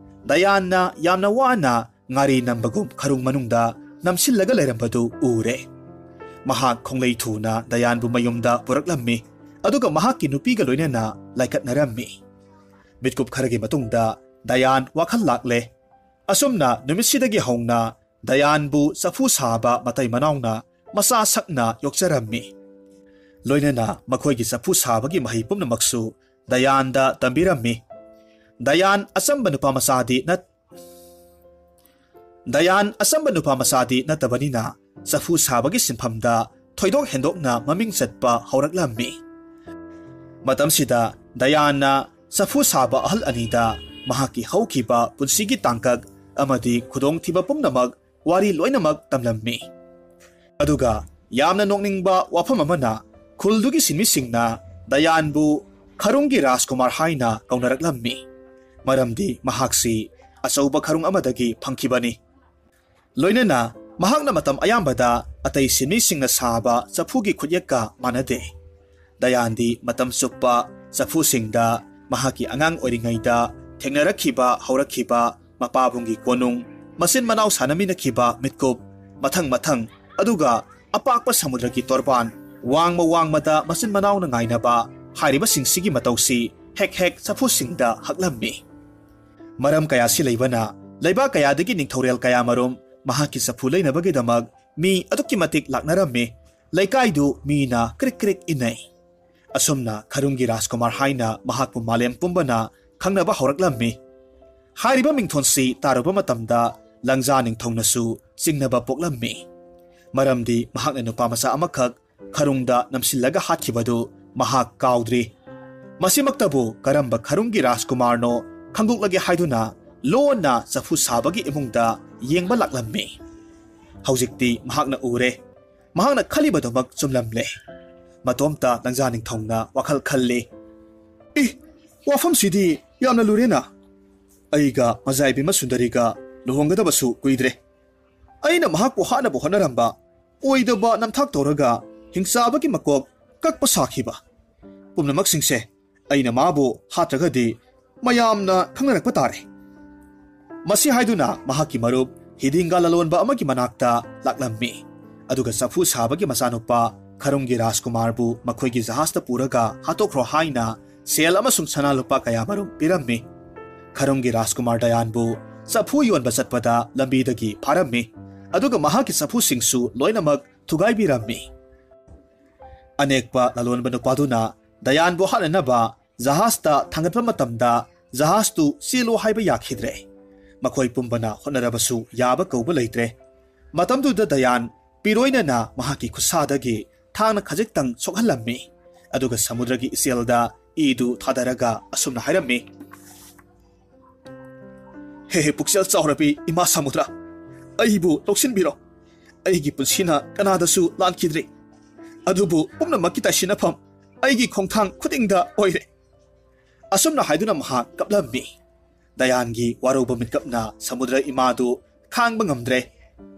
ꯗꯌꯥꯟꯅ ꯌꯥꯝꯅ ꯋꯥꯅ ꯉꯥꯔꯤ ꯅꯝꯕꯒꯨꯝ ꯈꯔꯨꯡ ꯃꯅꯨꯡꯗ ꯅꯝꯁꯤꯜꯂꯒ ꯂꯩꯔꯝꯕꯗꯨ ꯎꯔꯦ꯫ ꯃꯍꯥꯛ ꯈꯣꯡꯂꯩ ꯊꯨꯅ ꯗꯌꯥꯟꯕꯨ ꯃꯌꯨꯝꯗ ꯄꯨꯔꯛꯂꯝꯃꯤ, ꯑꯗꯨꯒ ꯃꯍꯥꯛꯀꯤ ꯅꯨꯄꯤꯒ ꯂꯣꯏꯅꯅ ꯂꯥꯏꯀꯠꯅꯔꯝꯃꯤ꯫ ꯃꯤꯠꯀꯨꯞ ꯈꯔꯒꯤ ꯃꯇꯨꯡꯗ ꯗꯌꯥꯟ ꯋꯥꯈꯜ ꯂꯥꯛꯂꯦ꯫ ꯑꯁꯨꯝꯅ ꯅꯨꯃꯤꯠꯁꯤꯗꯒꯤ ꯍꯧꯅ ꯗꯌꯥꯟꯕꯨ ꯆꯐꯨ ꯁꯥꯕ ꯃꯇꯩ ꯃꯅꯥꯎꯅ ꯃꯆꯥ ꯁꯛꯅ ꯌꯣꯛꯆꯔꯝꯃꯤ꯫ ꯂꯣꯏꯅꯅ ꯃꯈꯣꯏꯒꯤ ꯆꯐꯨ ꯁꯥꯕꯒꯤ ꯃꯍꯩ ꯄꯨꯝꯅꯃꯛꯁꯨ ꯗꯌꯥꯟꯗ ꯇꯝꯕꯤꯔꯝꯃꯤ꯫ ꯗꯌꯥꯟ ꯑꯆꯝꯕ ꯅꯨꯄꯥ ꯃꯆꯥꯗꯤ ꯅꯠ-, ꯗꯌꯥꯟ ꯑꯆꯝꯕ ꯅꯨꯄꯥ ꯃꯆꯥꯗꯤ ꯅꯠꯇꯕꯅꯤꯅ ꯆꯐꯨ ꯁꯥꯕꯒꯤ ꯁꯤꯟꯐꯝꯗ ꯊꯣꯏꯗꯣꯛ ꯍꯦꯟꯗꯣꯛꯅ ꯃꯃꯤꯡ ꯆꯠꯄ ꯍꯧꯔꯛꯂꯝꯃꯤ꯫ ꯃꯇꯝꯁꯤꯗ ꯗꯌꯥꯟꯅ ꯆꯐꯨ ꯁꯥꯕ ꯑꯍꯜ ꯑꯅꯤꯗ ꯃꯍꯥꯛꯀꯤ ꯍꯧꯈꯤꯕ ꯄꯨꯟꯁꯤꯒꯤ ꯇꯥꯡꯀꯛ ꯑꯃꯗꯤ ꯈꯨꯗꯣꯡꯊꯤꯕ ꯄꯨꯝꯅꯃꯛ, ꯋꯥꯔꯤ ꯂꯣꯏꯅꯃꯛ ꯇꯝꯂꯝꯃꯤ꯫ ꯑꯗꯨꯒ ꯌꯥꯝꯅ ꯅꯣꯛꯅꯤꯡꯕ ꯋꯥꯐꯝ ꯑꯃꯅ, ꯈꯨꯜꯗꯨꯒꯤ ꯁꯤꯟꯃꯤꯁꯤꯡꯅ ꯗꯌꯥꯟꯕꯨ ꯈꯔꯨꯡꯒꯤ ꯔꯥꯖꯀꯨꯃꯥꯔ ꯍꯥꯏꯅ ꯀꯧꯅꯔꯛꯂꯝꯃꯤ, ꯃꯔꯝꯗꯤ ꯃꯍꯥꯛꯁꯤ ꯑꯆꯧꯕ ꯈꯔꯨꯡ ꯑꯃꯗꯒꯤ ꯐꯪꯈꯤꯕꯅꯤ꯫ ꯂꯣꯏꯅꯅ ꯃꯍꯥꯛꯅ ꯃꯇꯝ ꯑꯌꯥꯝꯕꯗ ꯑꯇꯩ ꯁꯤꯟꯃꯤꯁꯤꯡꯅ ꯁꯥꯕ ꯆꯐꯨꯒꯤ ꯈꯨꯠꯌꯦꯛꯀ ꯃꯥꯟꯅꯗꯦ꯫ ꯗꯌꯥꯟꯗꯤ ꯃꯇꯝ ꯆꯨꯞꯄ ꯆꯐꯨꯁꯤꯡꯗ ꯃꯍꯥꯛꯀꯤ ꯑꯉꯥꯡ ꯑꯣꯏꯔꯤꯉꯩꯗ ꯊꯦꯡꯅꯔꯛꯈꯤꯕ ꯍꯧꯔꯛꯈꯤꯕ ꯃꯄꯥꯕꯨꯡꯒꯤ ꯀꯣꯅꯨꯡ, ꯃꯆꯤꯟ ꯃꯅꯥꯎ ꯁꯥꯟꯅꯃꯤꯟꯅꯈꯤꯕ ꯃꯤꯠꯀꯨꯞ, ꯃꯊꯪ ꯃꯊꯪ, ꯑꯗꯨꯒ ꯑꯄꯥꯛꯄ ꯁꯃꯨꯗ꯭ꯔꯒꯤ ꯇꯣꯔꯕꯥꯟ, ꯋꯥꯡꯃ ꯋꯥꯡꯃꯗ ꯃꯆꯤꯟ ꯃꯅꯥꯎꯅ ꯉꯥꯏꯅꯕ ꯍꯥꯏꯔꯤꯕꯁꯤꯡꯁꯤꯒꯤ ꯃꯇꯧꯁꯤ ꯍꯦꯛ ꯍꯦꯛ ꯆꯐꯨꯁꯤꯡꯗ ꯍꯛꯂꯝꯃꯤ꯫ ꯃꯔꯝ ꯀꯌꯥꯁꯤ ꯂꯩꯕꯅ ꯂꯩꯕꯥꯛ ꯀꯌꯥꯗꯒꯤ ꯅꯤꯡꯊꯧꯔꯦꯜ ꯀꯌꯥꯃꯔꯨꯝ ꯃꯍꯥꯛꯀꯤ ꯆꯐꯨ ꯂꯩꯅꯕꯒꯤꯗꯃꯛ ꯃꯤ ꯑꯗꯨꯛꯀꯤ ꯃꯇꯤꯛ ꯂꯥꯛꯅꯔꯝꯃꯤ꯫ ꯂꯩꯀꯥꯏꯗꯨ ꯃꯤꯅ ꯀ꯭ꯔꯤꯛ ꯀ꯭ꯔꯤꯛ ꯏꯟꯅꯩ꯫ ꯑꯁꯨꯝꯅ ꯈꯔꯨꯡꯒꯤ ꯔꯥꯖꯀꯨꯃꯥꯔ ꯍꯥꯏꯅ ꯃꯍꯥꯛꯄꯨ ꯃꯥꯂꯦꯝ ꯄꯨꯝꯕꯅ ꯈꯪꯅꯕ ꯍꯧꯔꯛꯂꯝꯃꯤ꯫ ꯍꯥꯏꯔꯤꯕ ꯃꯤꯡꯊꯣꯟꯁꯤ ꯇꯥꯔꯨꯕ ꯃꯇꯝꯗ ꯂꯪꯖꯥ ꯅꯤꯡꯊꯧꯅꯁꯨ ꯆꯤꯡꯅꯕ ꯄꯣꯛꯂꯝꯃꯤ꯫ ꯃꯔꯝꯗꯤ ꯃꯍꯥꯛꯅ ꯅꯨꯄꯥ ꯃꯆꯥ ꯑꯃꯈꯛ ꯈꯔꯨꯡꯗ ꯅꯝꯁꯤꯜꯂꯒ ꯍꯥꯠꯈꯤꯕꯗꯨ ꯃꯍꯥꯛ ꯀꯥꯎꯗ꯭ꯔꯤ꯫ ꯃꯁꯤꯃꯛꯇꯕꯨ ꯀꯔꯝꯕ ꯈꯔꯨꯡꯒꯤ ꯔꯥꯖꯀꯨꯃꯥꯔꯅꯣ ꯈꯪꯗꯣꯛꯂꯒꯦ ꯍꯥꯏꯗꯨꯅ ꯂꯣꯟꯅ ꯆꯐꯨ ꯁꯥꯕꯒꯤ ꯏꯃꯨꯡꯗ ꯌꯦꯡꯕ ꯂꯥꯛꯂꯝꯃꯤ꯫ ꯍꯧꯖꯤꯛꯇꯤ ꯃꯍꯥꯛꯅ ꯎꯔꯦ꯫ ꯃꯍꯥꯛꯅ ꯈꯜꯂꯤꯕꯗꯨꯃꯛ ꯆꯨꯝꯂꯝꯂꯦ꯫ ꯃꯇꯣꯝꯇ ꯂꯪꯖꯥ ꯅꯤꯡꯊꯧꯅ ꯋꯥꯈꯜ ꯈꯜꯂꯤ꯫ "ꯏ, ꯋꯥꯐꯝꯁꯤꯗꯤ ꯌꯥꯝꯅ ꯂꯨꯔꯦꯅ꯫ ꯑꯩꯒ ꯃꯖꯥꯏꯕꯤꯃ ꯁꯨꯟꯗꯔꯤꯒ ꯂꯨꯍꯣꯡꯒꯗꯕꯁꯨ ꯀꯨꯏꯗ꯭ꯔꯦ꯫ ꯑꯩꯅ ꯃꯍꯥꯛꯄꯨ ꯍꯥꯠꯅꯕ ꯍꯣꯠꯅꯔꯝꯕ, ꯑꯣꯏꯗꯕ ꯅꯝꯊꯥꯛ ꯇꯧꯔꯒ ꯍꯤꯡꯆꯥꯕꯒꯤ ꯃꯀꯣꯛ ꯀꯛꯄ ꯁꯥꯈꯤꯕ, ꯄꯨꯝꯅꯃꯛꯁꯤꯡꯁꯦ ꯑꯩꯅ ꯃꯥꯕꯨ ꯍꯥꯠꯇ꯭ꯔꯒꯗꯤ ꯃꯌꯥꯝꯅ ꯈꯪꯅꯔꯛꯄ ꯇꯥꯔꯦ꯫" ꯃꯁꯤ ꯍꯥꯏꯗꯨꯅ ꯃꯍꯥꯛꯀꯤ ꯃꯔꯨꯞ ꯍꯤꯗꯤꯡꯒ ꯂꯂꯣꯟꯕ ꯑꯃꯒꯤ ꯃꯅꯥꯛꯇ ꯂꯥꯛꯂꯝꯃꯤ꯫ ꯑꯗꯨꯒ ꯆꯐꯨ ꯁꯥꯕꯒꯤ ꯃꯆꯥꯅꯨꯄꯥ ꯈꯔꯨꯡꯒꯤ ꯔꯥꯖꯀꯨꯃꯥꯔꯕꯨ ꯃꯈꯣꯏꯒꯤ ꯖꯍꯥꯖꯇ ꯄꯨꯔꯒ ꯍꯥꯠꯇꯣꯛꯈ꯭ꯔꯣ ꯍꯥꯏꯅ ꯁꯦꯜ ꯑꯃꯁꯨꯡ ꯁꯅꯥ ꯂꯨꯄꯥ ꯀꯌꯥꯃꯔꯨꯝ ꯄꯤꯔꯝꯃꯤ꯫ ꯈꯔꯨꯡꯒꯤ ꯔꯥꯖꯀꯨꯃꯥꯔ ꯗꯌꯥꯟꯕꯨ ꯆꯐꯨ ꯌꯣꯟꯕ ꯆꯠꯄꯗ ꯂꯝꯕꯤꯗꯒꯤ ꯐꯥꯔꯝꯃꯤ꯫ ꯑꯗꯨꯒ ꯃꯍꯥꯛꯀꯤ ꯆꯐꯨꯁꯤꯡꯁꯨ ꯂꯣꯏꯅꯃꯛ ꯊꯨꯒꯥꯏꯕꯤꯔꯝꯃꯤ꯫ ꯑꯅꯦꯛꯄ ꯂꯂꯣꯟꯕ ꯅꯨꯄꯥꯗꯨꯅ ꯗꯌꯥꯟꯕꯨ ꯍꯥꯠꯅꯅꯕ ꯖꯍꯥꯖꯇ ꯊꯥꯡꯒꯠꯄ ꯃꯇꯝꯗ ꯖꯍꯥꯖꯇꯨ ꯆꯦꯜꯂꯨ ꯍꯥꯏꯕ ꯌꯥꯈꯤꯗ꯭ꯔꯦ꯫ ꯃꯈꯣꯏ ꯄꯨꯝꯕꯅ ꯍꯣꯠꯅꯔꯕꯁꯨ ꯌꯥꯕ ꯀꯧꯕ ꯂꯩꯇ꯭ꯔꯦ꯫ ꯃꯇꯝꯗꯨꯗ ꯗꯌꯥꯟ ꯄꯤꯔꯣꯏꯅꯅ ꯃꯍꯥꯛꯀꯤ ꯈꯨꯠꯁꯥꯗꯒꯤ ꯊꯥꯡꯅ ꯈꯖꯤꯛꯇꯪ ꯁꯣꯛꯍꯜꯂꯝꯃꯤ꯫ ꯑꯗꯨꯒ ꯁꯃꯨꯗ꯭ꯔꯒꯤ ꯏꯆꯦꯜꯗ ꯏꯗꯨ ꯊꯥꯗꯔꯒ ꯑꯁꯨꯝꯅ ꯍꯥꯏꯔꯝꯃꯤ, "ꯍꯦ ꯍꯦ, ꯄꯨꯛꯆꯦꯜ ꯆꯥꯎꯔꯕꯤ ꯏꯃꯥ ꯁꯃꯨꯗ꯭ꯔ, ꯑꯩꯕꯨ ꯂꯧꯁꯤꯟꯕꯤꯔꯣ꯫ ꯑꯩꯒꯤ ꯄꯨꯟꯁꯤꯅ ꯀꯅꯥꯗꯁꯨ ꯂꯥꯟꯈꯤꯗ꯭ꯔꯤ, ꯑꯗꯨꯕꯨ ꯄꯨꯝꯅꯃꯛꯀꯤ ꯇꯥꯏꯁꯤꯟꯅꯐꯝ ꯑꯩꯒꯤ ꯈꯣꯡꯊꯥꯡ ꯈꯨꯗꯤꯡꯗ ꯑꯣꯏꯔꯦ꯫" ꯑꯁꯨꯝꯅ ꯍꯥꯏꯗꯨꯅ ꯃꯍꯥꯛ ꯀꯞꯂꯝꯃꯤ꯫ ꯗꯌꯥꯟꯒꯤ ꯋꯥꯔꯧꯕ ꯃꯤꯠꯀꯞꯅ ꯁꯃꯨꯗ꯭ꯔ ꯏꯃꯥꯗꯨ ꯈꯥꯡꯕ ꯉꯝꯗ꯭ꯔꯦ꯫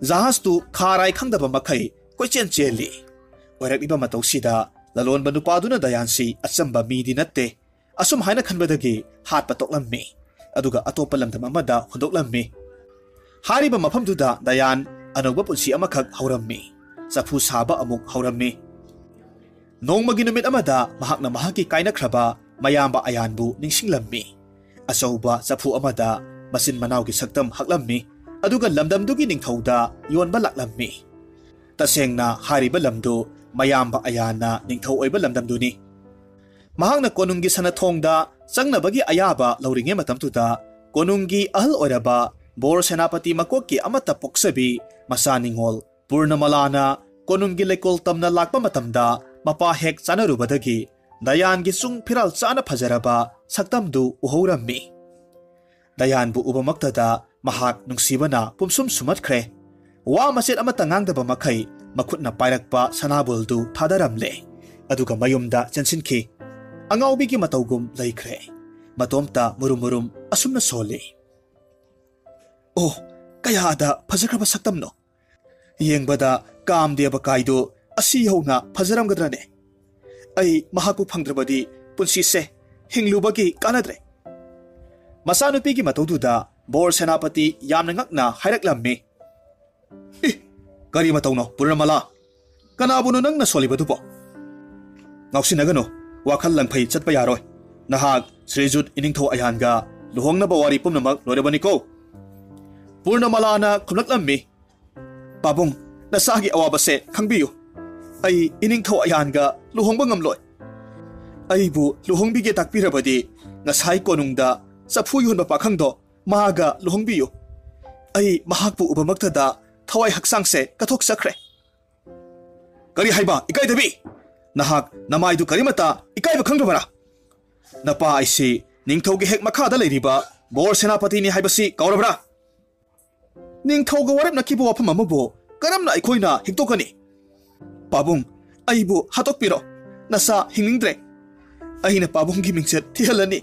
ꯖꯍꯥꯖꯇꯨ ꯈꯥꯔꯥꯏ ꯈꯪꯗꯕ ꯃꯈꯩ ꯀꯣꯏꯆꯦꯟ ꯆꯦꯜꯂꯤ꯫ ꯑꯣꯏꯔꯛꯂꯤꯕ ꯃꯇꯧꯁꯤꯗ ꯂꯂꯣꯟꯕ ꯅꯨꯄꯥꯗꯨꯅ ꯗꯌꯥꯟꯁꯤ ꯑꯆꯝꯕ ꯃꯤꯗꯤ ꯅꯠꯇꯦ, ꯑꯁꯨꯝ ꯍꯥꯏꯅ ꯈꯟꯕꯗꯒꯤ ꯍꯥꯠꯄ ꯇꯣꯛꯂꯝꯃꯤ꯫ ꯑꯗꯨꯒ ꯑꯇꯣꯞꯄ ꯂꯝꯗꯝ ꯑꯃꯗ ꯍꯨꯟꯗꯣꯛꯂꯝꯃꯤ꯫ ꯍꯥꯏꯔꯤꯕ ꯃꯐꯝꯗꯨꯗ ꯗꯌꯥꯟ ꯑꯅꯧꯕ ꯄꯨꯟꯁꯤ ꯑꯃꯈꯛ ꯍꯧꯔꯝꯃꯤ꯫ ꯆꯐꯨ ꯁꯥꯕ ꯑꯃꯨꯛ ꯍꯧꯔꯝꯃꯤ꯫ ꯅꯣꯡꯃꯒꯤ ꯅꯨꯃꯤꯠ ꯑꯃꯗ ꯃꯍꯥꯛꯅ ꯃꯍꯥꯛꯀꯤ ꯀꯥꯏꯅꯈ꯭ꯔꯕ ꯃꯌꯥꯝꯕ ꯑꯌꯥꯟꯕꯨ ꯅꯤꯡꯁꯤꯡꯂꯝꯃꯤ꯫ ꯑꯆꯧꯕ ꯆꯐꯨ ꯑꯃꯗ ꯃꯆꯤꯟ ꯃꯅꯥꯎꯒꯤ ꯁꯛꯇꯝ ꯍꯛꯂꯝꯃꯤ, ꯑꯗꯨꯒ ꯂꯝꯗꯝꯗꯨꯒꯤ ꯅꯤꯡꯊꯧꯗ ꯌꯣꯟꯕ ꯂꯥꯛꯂꯝꯃꯤ꯫ ꯇꯁꯦꯡꯅ ꯍꯥꯏꯔꯤꯕ ꯂꯝꯗꯨ ꯃꯌꯥꯝꯕ ꯑꯌꯥꯟꯅ ꯅꯤꯡꯊꯧ ꯑꯣꯏꯕ ꯂꯝꯗꯝꯗꯨꯅꯤ꯫ ꯃꯍꯥꯛꯅ ꯀꯣꯅꯨꯡꯒꯤ ꯁꯅꯊꯣꯡꯗ ꯆꯪꯅꯕꯒꯤ ꯑꯌꯥꯕ ꯂꯧꯔꯤꯉꯩ ꯃꯇꯝꯗꯨꯗ, ꯀꯣꯅꯨꯡꯒꯤ ꯑꯍꯜ ꯑꯣꯏꯔꯕ ꯕꯣꯔ ꯁꯦꯅꯥꯄꯇꯤ ꯃꯀꯣꯛꯀꯤ ꯑꯃꯠꯇ ꯄꯣꯛꯆꯕꯤ ꯃꯆꯥ ꯅꯤꯉꯣꯜ ꯄꯨꯔꯅꯃꯂꯥꯅ ꯀꯣꯅꯨꯡꯒꯤ ꯂꯩꯀꯣꯜ ꯇꯝꯅ ꯂꯥꯛꯄ ꯃꯇꯝꯗ, ꯃꯄꯥ ꯍꯦꯛ ꯆꯥꯅꯔꯨꯕꯗꯒꯤ ꯗꯌꯥꯟꯒꯤ ꯆꯨꯡ ꯐꯤꯔꯥꯜ ꯆꯥꯅ ꯐꯖꯔꯕ ꯁꯛꯇꯝꯗꯨ ꯎꯍꯧꯔꯝꯃꯤ꯫ ꯗꯌꯥꯟꯕꯨ ꯎꯕꯃꯛꯇꯗ ꯃꯍꯥꯛ ꯅꯨꯡꯁꯤꯕꯅ ꯄꯨꯝꯁꯨꯝ ꯁꯨꯝꯍꯠꯈ꯭ꯔꯦ꯫ ꯋꯥ ꯃꯆꯦꯠ ꯑꯃꯠꯇ ꯉꯥꯡꯗꯕ ꯃꯈꯩ ꯃꯈꯨꯠꯅ ꯄꯥꯏꯔꯛꯄ ꯁꯅꯥꯕꯨꯜꯗꯨ ꯊꯥꯗꯔꯝꯂꯦ, ꯑꯗꯨꯒ ꯃꯌꯨꯝꯗ ꯆꯦꯟꯁꯤꯟꯈꯤ꯫ ꯑꯉꯥꯎꯕꯤꯒꯤ ꯃꯇꯧꯒꯨꯝ ꯂꯩꯈ꯭ꯔꯦ꯫ ꯃꯇꯣꯝꯇ ꯃꯨꯔꯨꯝ ꯃꯨꯔꯨꯝ ꯑꯁꯨꯝꯅ ꯁꯣꯜꯂꯤ꯫ ꯑꯣ, ꯀꯌꯥꯗ ꯐꯖꯈ꯭ꯔꯕ ꯁꯛꯇꯝꯅꯣ! ꯌꯦꯡꯕꯗ ꯀꯥꯝꯗꯦꯕ ꯀꯥꯏꯗꯨ ꯑꯁꯤ ꯌꯧꯅ ꯐꯖꯔꯝꯒꯗ꯭ꯔꯅꯦ? ꯑꯩ ꯃꯍꯥꯛꯄꯨ ꯐꯪꯗ꯭ꯔꯕꯗꯤ ꯄꯨꯟꯁꯤꯁꯦ ꯍꯤꯡꯂꯨꯕꯒꯤ ꯀꯥꯟꯅꯗ꯭ꯔꯦ꯫ ꯃꯆꯥꯅꯨꯄꯤꯒꯤ ꯃꯇꯧꯗꯨꯗ ꯕꯣꯔ ꯁꯦꯅꯥꯄꯇꯤ ꯌꯥꯝꯅ ꯉꯛꯅ ꯍꯥꯏꯔꯛꯂꯝꯃꯤ꯫ "ꯏ! ꯀꯔꯤ ꯃꯇꯧꯅꯣ, ꯄꯨꯔꯅꯃꯂꯥ? ꯀꯅꯥꯕꯨꯅꯣ ꯅꯪꯅ ꯁꯣꯜꯂꯤꯕꯗꯨꯕꯣ?" "ꯉꯥꯎꯁꯤꯟꯅꯒꯅꯨ, ꯋꯥꯈꯜ ꯂꯪꯐꯩ ꯆꯠꯄ ꯌꯥꯔꯣꯏ꯫ ꯅꯍꯥꯛ ꯁ꯭ꯔꯤꯖꯨꯠ ꯏꯅꯤꯡꯊꯧ ꯑꯌꯥꯟꯒ ꯂꯨꯍꯣꯡꯅꯕ ꯋꯥꯔꯤ ꯄꯨꯝꯅꯃꯛ ꯂꯣꯏꯔꯕꯅꯤꯀꯣ?" ꯄꯨꯔꯅꯃꯂꯥꯅ ꯈꯨꯝꯂꯛꯂꯝꯃꯤ꯫ "ꯄꯥꯕꯨꯡ, ꯅꯆꯥꯒꯤ ꯑꯋꯥꯕꯁꯦ ꯈꯪꯕꯤꯌꯨ꯫ ꯑꯩ ꯏꯅꯤꯡꯊꯧ ꯑꯌꯥꯟꯒ ꯂꯨꯍꯣꯡꯕ ꯉꯝꯂꯣꯏ꯫ ꯑꯩꯕꯨ ꯂꯨꯍꯣꯡꯕꯤꯒꯦ ꯇꯥꯛꯄꯤꯔꯕꯗꯤ ꯉꯁꯥꯏ ꯀꯣꯅꯨꯡꯗ ꯆꯐꯨ ꯌꯣꯟꯕ ꯄꯥꯈꯪꯗꯣ ꯃꯥꯒ ꯂꯨꯍꯣꯡꯕꯤꯌꯨ꯫ ꯑꯩ ꯃꯍꯥꯛꯄꯨ ꯎꯕꯃꯛꯇꯗ ꯊꯋꯥꯏ ꯍꯛꯆꯥꯡꯁꯦ ꯀꯠꯊꯣꯛꯆꯈ꯭ꯔꯦ꯫" "ꯀꯔꯤ ꯍꯥꯏꯕ, ꯏꯀꯥꯏꯗꯕꯤ? ꯅꯍꯥꯛ ꯅꯃꯥꯏꯗꯨ ꯀꯔꯤꯃꯠꯇ ꯏꯀꯥꯏꯕ ꯈꯪꯗ꯭ꯔꯕꯔꯥ? ꯅꯄꯥ ꯑꯩꯁꯤ ꯅꯤꯡꯊꯧꯒꯤ ꯍꯦꯛ ꯃꯈꯥꯗ ꯂꯩꯔꯤꯕ ꯕꯣꯔ ꯁꯦꯅꯥꯄꯇꯤꯅꯤ ꯍꯥꯏꯕꯁꯤ ꯀꯥꯎꯔꯕ꯭ꯔꯥ? ꯅꯤꯡꯊꯧꯒ ꯋꯥꯔꯦꯞꯅꯈꯤꯕ ꯋꯥꯐꯝ ꯑꯃꯕꯨ ꯀꯔꯝꯅ ꯑꯩꯈꯣꯏꯅ ꯍꯤꯛꯇꯣꯛꯀꯅꯤ? ꯄꯥꯕꯨꯡ, ꯑꯩꯕꯨ ꯍꯥꯠꯇꯣꯛꯄꯤꯔꯣ꯫ ꯅꯆꯥ ꯍꯤꯡꯅꯤꯡꯗ꯭ꯔꯦ꯫ ꯑꯩꯅ ꯄꯥꯕꯨꯡꯒꯤ ꯃꯤꯡꯆꯠ ꯊꯤꯍꯜꯂꯅꯤ꯫"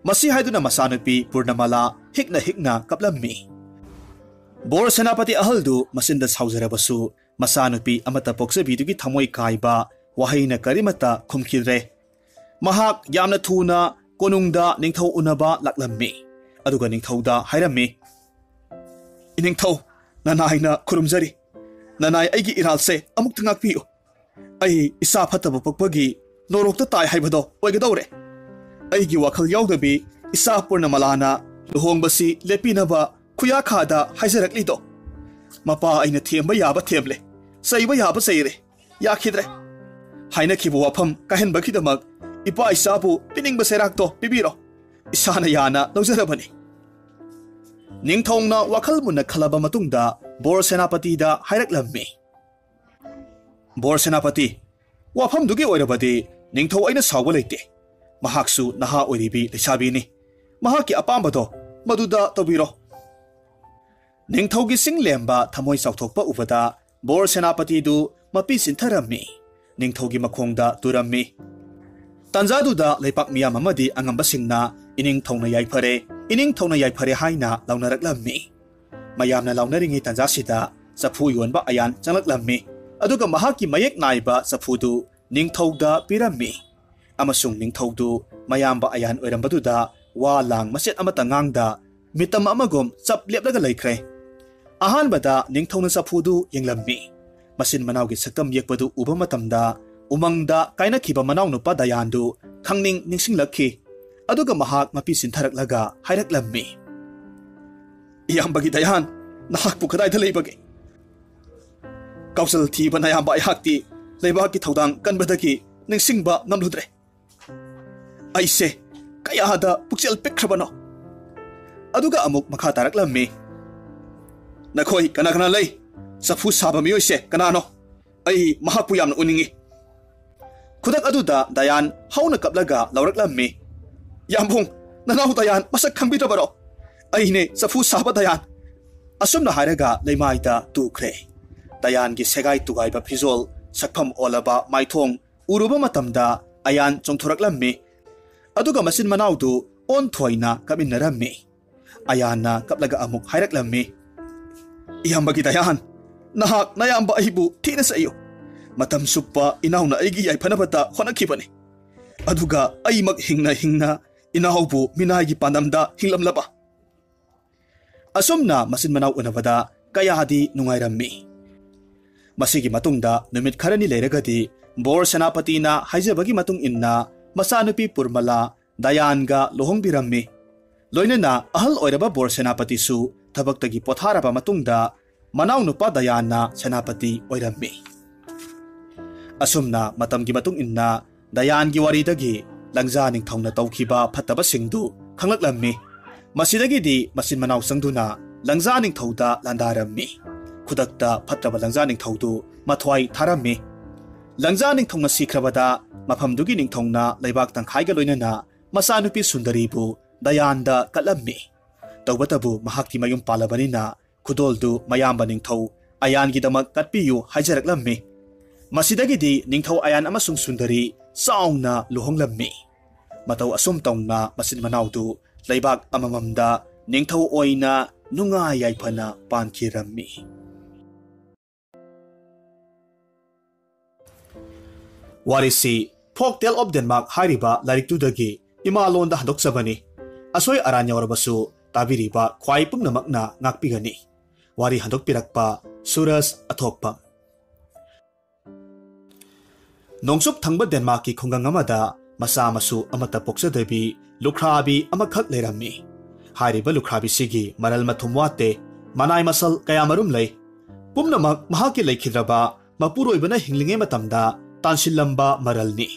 ꯃꯁꯤ ꯍꯥꯏꯗꯨꯅ ꯃꯆꯥꯅꯨꯄꯤ ꯄꯨꯔꯅꯃꯂꯥ ꯍꯤꯛꯅ ꯍꯤꯛꯅ ꯀꯞꯂꯝꯃꯤ꯫ ꯕꯣꯔ ꯁꯦꯅꯥꯄꯇꯤ ꯑꯍꯜꯗꯨ ꯃꯆꯤꯟꯗ ꯁꯥꯎꯖꯔꯕꯁꯨ, ꯃꯆꯥꯅꯨꯄꯤ ꯑꯃꯠꯇ ꯄꯣꯛꯆꯕꯤꯗꯨꯒꯤ ꯊꯃꯣꯏ ꯀꯥꯏꯕ ꯋꯥꯍꯩꯅ ꯀꯔꯤꯃꯠꯇ ꯈꯨꯝꯈꯤꯗ꯭ꯔꯦ꯫ ꯃꯍꯥꯛ ꯌꯥꯝꯅ ꯊꯨꯅ ꯀꯣꯅꯨꯡꯗ ꯅꯤꯡꯊꯧ ꯎꯅꯕ ꯂꯥꯛꯂꯝꯃꯤ꯫ ꯑꯗꯨꯒ ꯅꯤꯡꯊꯧꯗ ꯍꯥꯏꯔꯝꯃꯤ, "ꯏꯅꯤꯡꯊꯧ, ꯅꯅꯥꯏꯅ ꯈꯨꯔꯨꯝꯖꯔꯤ꯫ ꯅꯅꯥꯏ ꯑꯩꯒꯤ ꯏꯔꯥꯜꯁꯦ ꯑꯃꯨꯛꯇ ꯉꯥꯛꯄꯤꯌꯨ꯫ ꯑꯩ ꯏꯆꯥ ꯐꯠꯇꯕ ꯄꯣꯛꯄꯒꯤ ꯅꯣꯔꯣꯛꯇ ꯇꯥꯏ ꯍꯥꯏꯕꯗꯣ ꯑꯣꯏꯒꯗꯧꯔꯦ꯫ ꯑꯩꯒꯤ ꯋꯥꯈꯜ ꯌꯥꯎꯗꯕꯤ ꯏꯆꯥ ꯄꯨꯔꯅꯃꯂꯥꯅ ꯂꯨꯍꯣꯡꯕꯁꯤ ꯂꯦꯞꯄꯤꯅꯕ ꯈꯨꯌꯥꯈꯥꯗ ꯍꯥꯏꯖꯔꯛꯂꯤꯗꯣ꯫ ꯃꯄꯥ ꯑꯩꯅ ꯊꯦꯝꯕ ꯌꯥꯕ ꯊꯦꯝꯂꯦ, ꯆꯩꯕ ꯌꯥꯕ ꯆꯩꯔꯦ, ꯌꯥꯈꯤꯗ꯭ꯔꯦ꯫ ꯍꯥꯏꯅꯈꯤꯕ ꯋꯥꯐꯝ ꯀꯥꯏꯍꯟꯕꯒꯤꯗꯃꯛ ꯏꯄꯥ ꯏꯆꯥꯕꯨ ꯄꯤꯅꯤꯡꯕ ꯆꯩꯔꯥꯛꯇꯣ ꯄꯤꯕꯤꯔꯣ꯫ ꯏꯁꯥꯅ ꯌꯥꯅ ꯂꯧꯖꯔꯕꯅꯤ꯫" ꯅꯤꯡꯊꯧꯅ ꯋꯥꯈꯜ ꯃꯨꯟꯅ ꯈꯜꯂꯕ ꯃꯇꯨꯡꯗ ꯕꯣꯔ ꯁꯦꯅꯥꯄꯇꯤꯗ ꯍꯥꯏꯔꯛꯂꯝꯃꯤ, "ꯕꯣꯔ ꯁꯦꯅꯥꯄꯇꯤ, ꯋꯥꯐꯝꯗꯨꯒꯤ ꯑꯣꯏꯔꯕꯗꯤ ꯅꯤꯡꯊꯧ ꯑꯩꯅ ꯁꯥꯎꯕ ꯂꯩꯇꯦ꯫ ꯃꯍꯥꯛꯁꯨ ꯅꯍꯥ ꯑꯣꯏꯔꯤꯕꯤ ꯂꯩꯁꯥꯕꯤꯅꯤ꯫ ꯃꯍꯥꯛꯀꯤ ꯑꯄꯥꯝꯕꯗꯣ ꯃꯗꯨꯗ ꯇꯧꯕꯤꯔꯣ꯫" ꯅꯤꯡꯊꯧꯒꯤ ꯆꯤꯡ ꯂꯦꯝꯕ ꯊꯃꯣꯏ ꯆꯥꯎꯊꯣꯛꯄ ꯎꯕꯗ ꯕꯣꯔ ꯁꯦꯅꯥꯄꯇꯤꯗꯨ ꯃꯄꯤ ꯆꯤꯟꯊꯔꯝꯃꯤ꯫ ꯅꯤꯡꯊꯧꯒꯤ ꯃꯈꯣꯡꯗ ꯇꯨꯔꯝꯃꯤ꯫ ꯇꯥꯟꯖꯥꯗꯨꯗ ꯂꯩꯄꯥꯛ ꯃꯤꯌꯥꯝ ꯑꯃꯗꯤ ꯑꯉꯝꯕꯁꯤꯡꯅ "ꯏꯅꯤꯡꯊꯧꯅ ꯌꯥꯏꯐꯔꯦ, ꯏꯅꯤꯡꯊꯧꯅ ꯌꯥꯏꯐꯔꯦ" ꯍꯥꯏꯅ ꯂꯥꯎꯅꯔꯛꯂꯝꯃꯤ꯫ ꯃꯌꯥꯝꯅ ꯂꯥꯎꯅꯔꯤꯉꯩ ꯇꯥꯟꯖꯥꯁꯤꯗ ꯆꯐꯨ ꯌꯣꯟꯕ ꯑꯌꯥꯟ ꯆꯪꯂꯛꯂꯝꯃꯤ꯫ ꯑꯗꯨꯒ ꯃꯍꯥꯛꯀꯤ ꯃꯌꯦꯛ ꯅꯥꯏꯕ ꯆꯐꯨꯗꯨ ꯅꯤꯡꯊꯧꯗ ꯄꯤꯔꯝꯃꯤ꯫ ꯑꯃꯁꯨꯡ ꯅꯤꯡꯊꯧꯗꯨ ꯃꯌꯥꯝꯕ ꯑꯌꯥꯟ ꯑꯣꯏꯔꯝꯕꯗꯨꯗ ꯋꯥ ꯂꯥꯡ ꯃꯆꯦꯠ ꯑꯃꯠꯇ ꯉꯥꯡꯗ ꯃꯤꯇꯝ ꯑꯃꯒꯨꯝ ꯆꯞ ꯂꯦꯞꯂꯒ ꯂꯩꯈ꯭ꯔꯦ꯫ ꯑꯍꯥꯟꯕꯗ ꯅꯤꯡꯊꯧꯅ ꯆꯐꯨꯗꯨ ꯌꯦꯡꯂꯝꯃꯤ꯫ ꯃꯆꯤꯟ ꯃꯅꯥꯎꯒꯤ ꯁꯛꯇꯝ ꯌꯦꯛꯄꯗꯨ ꯎꯕ ꯃꯇꯝꯗ ꯎꯃꯪꯗ ꯀꯥꯏꯅꯈꯤꯕ ꯃꯅꯥꯎꯅꯨꯄꯥ ꯗꯌꯥꯟꯗꯨ ꯈꯪꯅꯤꯡ ꯅꯤꯡꯁꯤꯡꯂꯛꯈꯤ꯫ ꯑꯗꯨꯒ ꯃꯍꯥꯛ ꯃꯄꯤ ꯆꯤꯟꯊꯔꯛꯂꯒ ꯍꯥꯏꯔꯛꯂꯝꯃꯤ, "ꯏꯌꯥꯝꯕꯒꯤ ꯗꯌꯥꯟ, ꯅꯍꯥꯛꯄꯨ ꯀꯗꯥꯏꯗ ꯂꯩꯕꯒꯦ? ꯀꯥꯎꯖꯜ ꯊꯤꯕ ꯅꯌꯥꯝꯕ ꯑꯩꯍꯥꯛꯇꯤ ꯂꯩꯕꯥꯛꯀꯤ ꯊꯧꯗꯥꯡ ꯀꯟꯕꯗꯒꯤ ꯅꯤꯡꯁꯤꯡꯕ ꯉꯝꯂꯨꯗ꯭ꯔꯦ꯫ ꯑꯩꯁꯦ ꯀꯌꯥꯗ ꯄꯨꯛꯆꯦꯜ ꯄꯤꯛꯈ꯭ꯔꯕꯅꯣ?" ꯑꯗꯨꯒ ꯑꯃꯨꯛ ꯃꯈꯥ ꯇꯥꯔꯛꯂꯝꯃꯤ, "ꯅꯈꯣꯏ ꯀꯅꯥ ꯀꯅꯥ ꯂꯩ? ꯆꯐꯨ ꯁꯥꯕ ꯃꯤꯑꯣꯏꯁꯦ ꯀꯅꯥꯅꯣ? ꯑꯩ ꯃꯍꯥꯛꯄꯨ ꯌꯥꯝꯅ ꯎꯅꯤꯡꯏ꯫" ꯈꯨꯗꯛ ꯑꯗꯨꯗ ꯗꯌꯥꯟ ꯍꯧꯅ ꯀꯞꯂꯒ ꯂꯥꯎꯔꯛꯂꯝꯃꯤ, "ꯌꯥꯝꯕꯨꯡ, ꯅꯅꯥꯎ ꯗꯌꯥꯟ ꯃꯁꯛ ꯈꯪꯕꯤꯗ꯭ꯔꯕꯔꯣ? ꯑꯩꯅꯦ ꯆꯐꯨ ꯁꯥꯕ ꯗꯌꯥꯟ꯫" ꯑꯁꯨꯝꯅ ꯍꯥꯏꯔꯒ ꯂꯩꯃꯥꯏꯗ ꯇꯨꯈ꯭ꯔꯦ꯫ ꯗꯌꯥꯟꯒꯤ ꯁꯦꯒꯥꯏ ꯇꯨꯒꯥꯏꯕ ꯐꯤꯖꯣꯜ, ꯁꯛꯐꯝ ꯑꯣꯜꯂꯕ ꯃꯥꯏꯊꯣꯡ ꯎꯔꯨꯕ ꯃꯇꯝꯗ ꯑꯌꯥꯟ ꯆꯣꯡꯊꯣꯔꯛꯂꯝꯃꯤ꯫ ꯑꯗꯨꯒ ꯃꯆꯤꯟ ꯃꯅꯥꯎꯗꯨ ꯑꯣꯟꯊꯣꯏꯅ ꯀꯞꯃꯤꯟꯅꯔꯝꯃꯤ꯫ ꯑꯌꯥꯟꯅ ꯀꯞꯂꯒ ꯑꯃꯨꯛ ꯍꯥꯏꯔꯛꯂꯝꯃꯤ, "ꯏꯌꯥꯝꯕꯒꯤ ꯗꯌꯥꯟ, ꯅꯍꯥꯛ ꯅꯌꯥꯝꯕ ꯑꯩꯕꯨ ꯊꯤꯅ ꯆꯩꯌꯨ꯫ ꯃꯇꯝ ꯆꯨꯞꯄ ꯏꯅꯥꯎꯅ ꯑꯩꯒꯤ ꯌꯥꯏꯐꯅꯕꯗ ꯍꯣꯠꯅꯈꯤꯕꯅꯤ꯫ ꯑꯗꯨꯒ ꯑꯩꯃꯛ ꯍꯤꯡꯅ ꯍꯤꯡꯅ ꯏꯅꯥꯎꯕꯨ ꯃꯤꯅꯥꯏꯒꯤ ꯄꯥꯟꯗꯝꯗ ꯍꯤꯡꯂꯝꯂꯕ?" ꯑꯁꯨꯝꯅ ꯃꯆꯤꯟ ꯃꯅꯥꯎ ꯎꯅꯕꯗ ꯀꯌꯥꯗꯤ ꯅꯨꯡꯉꯥꯏꯔꯝꯃꯤ꯫ ꯃꯁꯤꯒꯤ ꯃꯇꯨꯡꯗ ꯅꯨꯃꯤꯠ ꯈꯔꯅꯤ ꯂꯩꯔꯒꯗꯤ ꯕꯣꯔ ꯁꯦꯅꯥꯄꯇꯤꯅ ꯍꯥꯏꯖꯕꯒꯤ ꯃꯇꯨꯡ ꯏꯟꯅ ꯃꯆꯥꯅꯨꯄꯤ ꯄꯨꯔꯃꯂꯥ ꯗꯌꯥꯟꯒ ꯂꯨꯍꯣꯡꯕꯤꯔꯝꯃꯤ꯫ ꯂꯣꯏꯅꯅ ꯑꯍꯜ ꯑꯣꯏꯔꯕ ꯕꯣꯔ ꯁꯦꯅꯥꯄꯇꯤꯁꯨ ꯊꯕꯛꯇꯒꯤ ꯄꯣꯊꯥꯔꯕ ꯃꯇꯨꯡꯗ ꯃꯅꯥꯎꯅꯨꯄꯥ ꯗꯌꯥꯟꯅ ꯁꯦꯅꯥꯄꯇꯤ ꯑꯣꯏꯔꯝꯃꯤ꯫ ꯑꯁꯨꯝꯅ ꯃꯇꯝꯒꯤ ꯃꯇꯨꯡ ꯏꯟꯅ ꯗꯌꯥꯟꯒꯤ ꯋꯥꯔꯤꯗꯒꯤ ꯂꯪꯖꯥ ꯅꯤꯡꯊꯧꯅ ꯇꯧꯈꯤꯕ ꯐꯠꯇꯕꯁꯤꯡꯗꯨ ꯈꯪꯂꯛꯂꯝꯃꯤ꯫ ꯃꯁꯤꯗꯒꯤꯗꯤ ꯃꯆꯤꯟ ꯃꯅꯥꯎ ꯆꯪꯗꯨꯅ ꯂꯪꯖꯥ ꯅꯤꯡꯊꯧꯗ ꯂꯥꯟꯗꯥꯔꯝꯃꯤ꯫ ꯈꯨꯗꯛꯇ ꯐꯠꯇ꯭ꯔꯕ ꯂꯪꯖꯥ ꯅꯤꯡꯊꯧꯗꯨ ꯃꯊ꯭ꯋꯥꯏ ꯊꯥꯔꯝꯃꯤ꯫ ꯂꯪꯖꯥ ꯅꯤꯡꯊꯧꯅ ꯁꯤꯈ꯭ꯔꯕꯗ ꯃꯐꯝꯗꯨꯒꯤ ꯅꯤꯡꯊꯧꯅ ꯂꯩꯕꯥꯛ ꯇꯪꯈꯥꯏꯒ ꯂꯣꯏꯅꯅ ꯃꯆꯥꯅꯨꯄꯤ ꯁꯨꯟꯗꯔꯤꯕꯨ ꯗꯌꯥꯟꯗ ꯀꯠꯂꯝꯃꯤ꯫ ꯇꯧꯕꯇꯕꯨ ꯃꯍꯥꯛꯇꯤ ꯃꯌꯨꯝ ꯄꯥꯜꯂꯕꯅꯤꯅ ꯈꯨꯗꯣꯜꯗꯨ ꯃꯌꯥꯝꯕ ꯅꯤꯡꯊꯧ ꯑꯌꯥꯟꯒꯤꯗꯃꯛ ꯀꯠꯄꯤꯌꯨ ꯍꯥꯏꯖꯔꯛꯂꯝꯃꯤ꯫ ꯃꯁꯤꯗꯒꯤꯗꯤ ꯅꯤꯡꯊꯧ ꯑꯌꯥꯟ ꯑꯃꯁꯨꯡ ꯁꯨꯟꯗꯔꯤ ꯆꯥꯎꯅ ꯂꯨꯍꯣꯡꯂꯝꯃꯤ꯫ ꯃꯇꯧ ꯑꯁꯨꯝ ꯇꯧꯅ ꯃꯆꯤꯟ ꯃꯅꯥꯎꯗꯨ ꯂꯩꯕꯥꯛ ꯑꯃꯃꯝꯗ ꯅꯤꯡꯊꯧ ꯑꯣꯏꯅ ꯅꯨꯡꯉꯥꯏ ꯌꯥꯏꯐꯅ ꯄꯥꯟꯈꯤꯔꯝꯃꯤ꯫ ꯋꯥꯔꯤꯁꯤ Folk Tale of Denmark ꯍꯥꯏꯔꯤꯕ ꯂꯥꯏꯔꯤꯛꯇꯨꯗꯒꯤ ꯏꯃꯥ ꯂꯣꯟꯗ ꯍꯟꯗꯣꯛꯆꯕꯅꯤ꯫ ꯑꯁꯣꯏ ꯑꯔꯥꯟ ꯌꯥꯎꯔꯕꯁꯨ ꯇꯥꯕꯤꯔꯤꯕ ꯈ꯭ꯋꯥꯏ ꯄꯨꯝꯅꯃꯛꯅ ꯉꯥꯛꯄꯤꯒꯅꯤ꯫ ꯋꯥꯔꯤ ꯍꯟꯗꯣꯛꯄꯤꯔꯛꯄ ꯁꯨꯔꯖ ꯑꯊꯣꯛꯄꯝ꯫ ꯅꯣꯡꯆꯨꯞ ꯊꯪꯕ ꯗꯦꯟꯃꯥꯔꯛꯀꯤ ꯈꯨꯡꯒꯪ ꯑꯃꯗ ꯃꯆꯥ ꯃꯁꯨ ꯑꯃꯠꯇ ꯄꯣꯛꯆꯗꯕꯤ ꯂꯨꯈ꯭ꯔꯥꯕꯤ ꯑꯃꯈꯛ ꯂꯩꯔꯝꯃꯤ꯫ ꯍꯥꯏꯔꯤꯕ ꯂꯨꯈ꯭ꯔꯥꯕꯤꯁꯤꯒꯤ ꯃꯔꯜ ꯃꯊꯨꯝ ꯋꯥꯠꯇꯦ, ꯃꯅꯥꯏ ꯃꯁꯜ ꯀꯌꯥꯃꯔꯨꯝ ꯂꯩ꯫ ꯄꯨꯝꯅꯃꯛ ꯃꯍꯥꯛꯀꯤ ꯂꯩꯈꯤꯗ꯭ꯔꯕ ꯃꯄꯨꯔꯣꯏꯕꯅ ꯍꯤꯡꯂꯤꯉꯩ ꯃꯇꯝꯗ ꯇꯥꯟꯁꯤꯜꯂꯝꯕ ꯃꯔꯜꯅꯤ꯫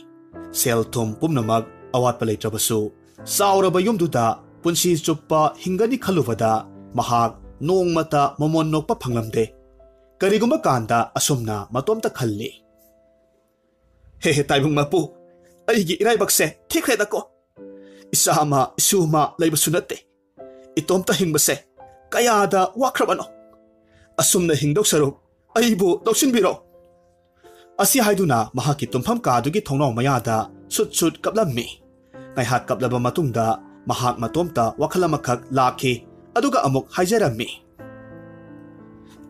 ꯁꯦꯜ ꯊꯨꯝ ꯄꯨꯝꯅꯃꯛ ꯑꯋꯥꯠꯄ ꯂꯩꯇ꯭ꯔꯕꯁꯨ, ꯆꯥꯎꯔꯕ ꯌꯨꯝꯗꯨꯗ ꯄꯨꯟꯁꯤ ꯆꯨꯞꯄ ꯍꯤꯡꯒꯅꯤ ꯈꯜꯂꯨꯕꯗ ꯃꯍꯥꯛ ꯅꯣꯡꯃꯇ ꯃꯃꯣꯟ ꯅꯣꯛꯄ ꯐꯪꯂꯝꯗꯦ꯫ ꯀꯔꯤꯒꯨꯝꯕ ꯀꯥꯟꯗ ꯑꯁꯨꯝꯅ ꯃꯇꯣꯝꯇ ꯈꯜꯂꯤ, "ꯍꯦ ꯍꯦ, ꯇꯥꯏꯕꯪ ꯃꯄꯨ, ꯑꯩꯒꯤ ꯏꯔꯥꯏꯕꯛꯁꯦ ꯊꯤꯈ꯭ꯔꯦꯗꯀꯣ꯫ ꯏꯆꯥ ꯑꯃ, ꯏꯁꯨ ꯑꯃ ꯂꯩꯕꯁꯨ ꯅꯠꯇꯦ꯫ ꯏꯇꯣꯝꯇ ꯍꯤꯡꯕꯁꯦ ꯀꯌꯥꯗ ꯋꯥꯈ꯭ꯔꯕꯅꯣ꯫ ꯑꯁꯨꯝꯅ ꯍꯤꯡꯗꯧ ꯁꯔꯨꯛ ꯑꯩꯕꯨ ꯂꯧꯁꯤꯟꯕꯤꯔꯣ"꯫ ꯑꯁꯤ ꯍꯥꯏꯗꯨꯅ ꯃꯍꯥꯛꯀꯤ ꯇꯨꯝꯐꯝ ꯀꯥꯗꯨꯒꯤ ꯊꯣꯡꯅꯥꯎ ꯃꯌꯥꯗ ꯁꯨꯠ ꯁꯨꯠ ꯀꯞꯂꯝꯃꯤ꯫ ꯉꯥꯏꯍꯥꯛ ꯀꯞꯂꯕ ꯃꯇꯨꯡꯗ ꯃꯍꯥꯛ ꯃꯇꯣꯝꯇ ꯋꯥꯈꯜ ꯑꯃꯈꯛ ꯂꯥꯛꯈꯤ, ꯑꯗꯨꯒ ꯑꯃꯨꯛ ꯍꯥꯏꯖꯔꯝꯃꯤ,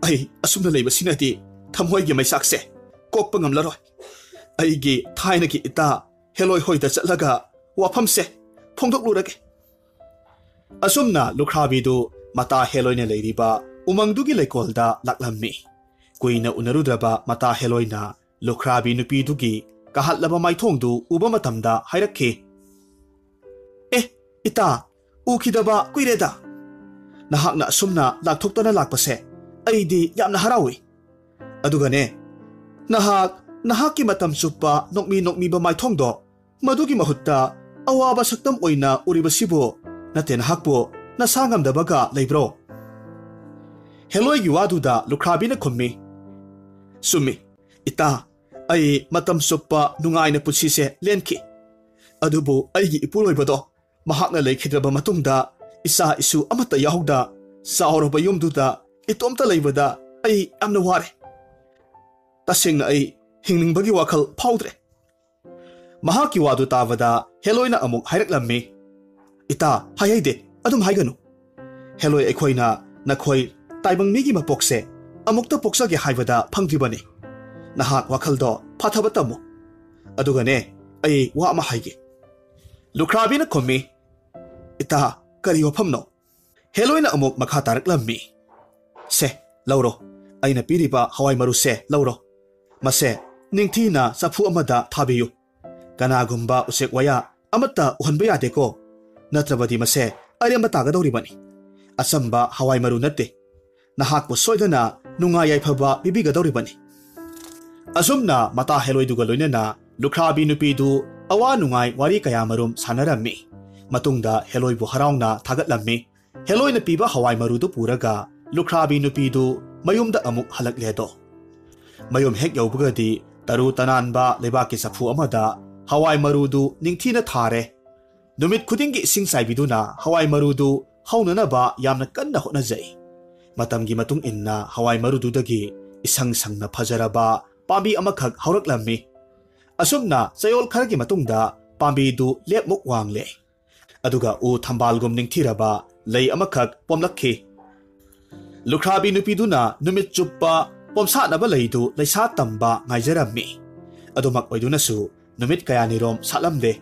ꯑꯩ ꯑꯁꯨꯝꯅ ꯂꯩꯕꯁꯤꯅꯗꯤ ꯊꯃꯣꯏꯒꯤ ꯃꯩꯆꯥꯛꯁꯦ ꯀꯣꯛꯄ ꯉꯝꯂꯔꯣꯏ꯫ ꯑꯩꯒꯤ ꯊꯥꯏꯅꯒꯤ ꯏꯇꯥ ꯍꯦꯂꯣꯏ ꯍꯣꯏꯗ ꯆꯠꯂꯒ ꯋꯥꯐꯝꯁꯦ ꯐꯣꯡꯗꯣꯛꯂꯨꯔꯒꯦ꯫ ꯑꯁꯨꯝꯅ ꯂꯨꯈ꯭ꯔꯥꯕꯤꯗꯨ ꯃꯇꯥ ꯍꯦꯂꯣꯏꯅ ꯂꯩꯔꯤꯕ ꯎꯃꯪꯗꯨꯒꯤ ꯂꯩꯀꯣꯜꯗ ꯂꯥꯛꯂꯝꯃꯤ꯫ ꯀꯨꯏꯅ ꯎꯅꯔꯨꯗ꯭ꯔꯕ ꯃꯇꯥ ꯍꯦꯂꯣꯏꯅ ꯂꯨꯈ꯭ꯔꯥꯕꯤ ꯅꯨꯄꯤꯗꯨꯒꯤ ꯀꯥꯍꯠꯂꯕ ꯃꯥꯏꯊꯣꯡꯗꯨ ꯎꯕ ꯃꯇꯝꯗ ꯍꯥꯏꯔꯛꯈꯤ, "ꯑꯦ, ꯏꯇꯥ, ꯎꯈꯤꯗꯕ ꯀꯨꯏꯔꯦꯗ꯫ ꯅꯍꯥꯛꯅ ꯑꯁꯨꯝꯅ ꯂꯥꯛꯊꯣꯛꯇꯅ ꯂꯥꯛꯄꯁꯦ ꯑꯩꯗꯤ ꯌꯥꯝꯅ ꯍꯔꯥꯎꯏ꯫ ꯑꯗꯨꯒꯅꯦ, ꯅꯍꯥꯛ ꯅꯍꯥꯛꯀꯤ ꯃꯇꯝ ꯆꯨꯞꯄ ꯅꯣꯛꯃꯤ ꯅꯣꯛꯃꯤꯕ ꯃꯥꯏꯊꯣꯡꯗꯣ, ꯃꯗꯨꯒꯤ ꯃꯍꯨꯠꯇ ꯑꯋꯥꯕ ꯁꯛꯇꯝ ꯑꯣꯏꯅ ꯎꯔꯤꯕꯁꯤꯕꯨ ꯅꯠꯇꯦ ꯅꯍꯥꯛꯄꯨ ꯅꯁꯥ ꯉꯝꯗꯕꯒ ꯂꯩꯕ꯭ꯔꯣ?" ꯍꯦꯂꯣꯏꯒꯤ ꯋꯥꯗꯨꯗ ꯂꯨꯈ꯭ꯔꯥꯕꯤꯅ ꯈꯨꯝꯃꯤ, "ꯆꯨꯝꯃꯤ, ꯏꯇꯥ, ꯑꯩ ꯃꯇꯝ ꯆꯨꯞꯄ ꯅꯨꯡꯉꯥꯏꯅ ꯄꯨꯟꯁꯤꯁꯦ ꯂꯦꯟꯈꯤ꯫ ꯑꯗꯨꯕꯨ ꯑꯩꯒꯤ ꯏꯄꯨꯔꯣꯏꯕꯗꯣ ꯃꯍꯥꯛꯅ ꯂꯩꯈꯤꯗ꯭ꯔꯕ ꯃꯇꯨꯡꯗ ꯏꯆꯥ ꯏꯁꯨ ꯑꯃꯠꯇ ꯌꯥꯎꯗ ꯆꯥꯎꯔꯕ ꯌꯨꯝꯗꯨꯗ ꯏꯇꯣꯝꯇ ꯂꯩꯕꯗ ꯑꯩ ꯌꯥꯝꯅ ꯋꯥꯔꯦ꯫ ꯇꯁꯦꯡꯅ ꯑꯩ ꯍꯤꯡꯅꯤꯡꯕꯒꯤ ꯋꯥꯈꯜ ꯐꯥꯎꯗ꯭ꯔꯦ꯫" ꯃꯍꯥꯛꯀꯤ ꯋꯥꯗꯨ ꯇꯥꯕꯗ ꯍꯦꯂꯣꯏꯅ ꯑꯃꯨꯛ ꯍꯥꯏꯔꯛꯂꯝꯃꯤ, "ꯏꯇꯥ, ꯍꯥꯏꯍꯩꯗꯦ, ꯑꯗꯨꯝ ꯍꯥꯏꯒꯅꯨ꯫ ꯍꯦꯂꯣꯏ ꯑꯩꯈꯣꯏꯅ ꯅꯈꯣꯏ ꯇꯥꯏꯕꯪ ꯃꯤꯒꯤ ꯃꯄꯣꯛꯁꯦ ꯑꯃꯨꯛꯇ ꯄꯣꯛꯆꯒꯦ ꯍꯥꯏꯕꯗ ꯐꯪꯗ꯭ꯔꯤꯕꯅꯤ꯫ ꯅꯍꯥꯛ ꯋꯥꯈꯜꯗꯣ ꯐꯊꯕ ꯇꯝꯃꯨ꯫" ꯑꯗꯨꯒꯅꯦ, ꯑꯩ ꯋꯥ ꯑꯃ ꯍꯥꯏꯒꯦ꯫ ꯂꯨꯈ꯭ꯔꯥꯕꯤꯅ ꯈꯨꯝꯃꯤ, "ꯏꯇꯥ, ꯀꯔꯤ ꯋꯥꯐꯝꯅꯣ?" ꯍꯦꯂꯣꯏꯅ ꯑꯃꯨꯛ ꯃꯈꯥ ꯇꯥꯔꯛꯂꯝꯃꯤ, "ꯁꯦ, ꯂꯧꯔꯣ꯫ ꯑꯩꯅ ꯄꯤꯔꯤꯕ ꯍꯋꯥꯏ ꯃꯔꯨꯁꯦ ꯂꯧꯔꯣ꯫ ꯃꯁꯦ ꯅꯤꯡꯊꯤꯅ ꯆꯐꯨ ꯑꯃꯗ ꯊꯥꯕꯤꯌꯨ꯫ ꯀꯅꯥꯒꯨꯝꯕ ꯎꯆꯦꯛ ꯋꯥꯌꯥ ꯑꯃꯠꯇ ꯎꯍꯟꯕ ꯌꯥꯗꯦꯀꯣ꯫ ꯅꯠꯇ꯭ꯔꯕꯗꯤ ꯃꯁꯦ ꯑꯔꯦꯝꯕ ꯇꯥꯒꯗꯧꯔꯤꯕꯅꯤ꯫ ꯑꯆꯝꯕ ꯍꯋꯥꯏ ꯃꯔꯨ ꯅꯠꯇꯦ꯫ ꯅꯍꯥꯛꯄꯨ ꯁꯣꯏꯗꯅ ꯅꯨꯡꯉꯥꯏ ꯌꯥꯏꯐꯕ ꯄꯤꯕꯤꯒꯗꯧꯔꯤꯕꯅꯤ꯫" ꯑꯁꯨꯝꯅ ꯃꯇꯥ ꯍꯦꯂꯣꯏꯗꯨꯒ ꯂꯣꯏꯅꯅ ꯂꯨꯈ꯭ꯔꯥꯕꯤ ꯅꯨꯄꯤꯗꯨ ꯑꯋꯥ ꯅꯨꯡꯉꯥꯏ ꯋꯥꯔꯤ ꯀꯌꯥꯃꯔꯨꯝ ꯁꯥꯟꯅꯔꯝꯃꯤ꯫ ꯃꯇꯨꯡꯗ ꯍꯦꯂꯣꯏꯕꯨ ꯍꯔꯥꯎꯅ ꯊꯥꯒꯠꯂꯝꯃꯤ꯫ ꯍꯦꯂꯣꯏꯅ ꯄꯤꯕ ꯍꯋꯥꯏ ꯃꯔꯨꯗꯨ ꯄꯨꯔꯒ ꯂꯨꯈ꯭ꯔꯥꯕꯤ ꯅꯨꯄꯤꯗꯨ ꯃꯌꯨꯝꯗ ꯑꯃꯨꯛ ꯍꯜꯂꯛꯂꯦꯗꯣ꯫ ꯃꯌꯨꯝ ꯍꯦꯛ ꯌꯧꯕꯒꯗꯤ ꯇꯔꯨ ꯇꯅꯥꯟꯕ ꯂꯩꯕꯥꯛꯀꯤ ꯆꯐꯨ ꯑꯃꯗ ꯍꯋꯥꯏ ꯃꯔꯨꯗꯨ ꯅꯤꯡꯊꯤꯅ ꯊꯥꯔꯦ꯫ ꯅꯨꯃꯤꯠ ꯈꯨꯗꯤꯡꯒꯤ ꯏꯁꯤꯡ ꯆꯥꯏꯕꯤꯗꯨꯅ ꯍꯋꯥꯏ ꯃꯔꯨꯗꯨ ꯍꯧꯅꯅꯕ ꯌꯥꯝꯅ ꯀꯟꯅ ꯍꯣꯠꯅꯖꯩ꯫ ꯃꯇꯝꯒꯤ ꯃꯇꯨꯡ ꯏꯟꯅ ꯍꯋꯥꯏ ꯃꯔꯨꯗꯨꯗꯒꯤ ꯏꯁꯪ ꯁꯪꯅ ꯐꯖꯔꯕ ꯄꯥꯝꯕꯤ ꯑꯃꯈꯛ ꯍꯧꯔꯛꯂꯝꯃꯤ꯫ ꯑꯁꯨꯝꯅ ꯆꯌꯣꯜ ꯈꯔꯒꯤ ꯃꯇꯨꯡꯗ ꯄꯥꯝꯕꯤꯗꯨ ꯂꯦꯞꯃꯨꯛ ꯋꯥꯡꯂꯦ꯫ ꯑꯗꯨꯒ ꯎ ꯊꯝꯕꯥꯜꯒꯨꯝ ꯅꯤꯡꯊꯤꯔꯕ ꯂꯩ ꯑꯃꯈꯛ ꯄꯣꯝꯂꯛꯈꯤ꯫ ꯂꯨꯈ꯭ꯔꯥꯕꯤ ꯅꯨꯄꯤꯗꯨꯅ ꯅꯨꯃꯤꯠ ꯆꯨꯞꯄ ꯄꯣꯝꯁꯥꯠꯅꯕ ꯂꯩꯗꯨ ꯂꯩꯁꯥ ꯇꯝꯕ ꯉꯥꯏꯖꯔꯝꯃꯤ꯫ ꯑꯗꯨꯃꯛ ꯑꯣꯏꯗꯨꯅꯁꯨ ꯅꯨꯃꯤꯠ ꯀꯌꯥꯅꯤꯔꯣꯝ ꯁꯥꯠꯂꯝꯗꯦ꯫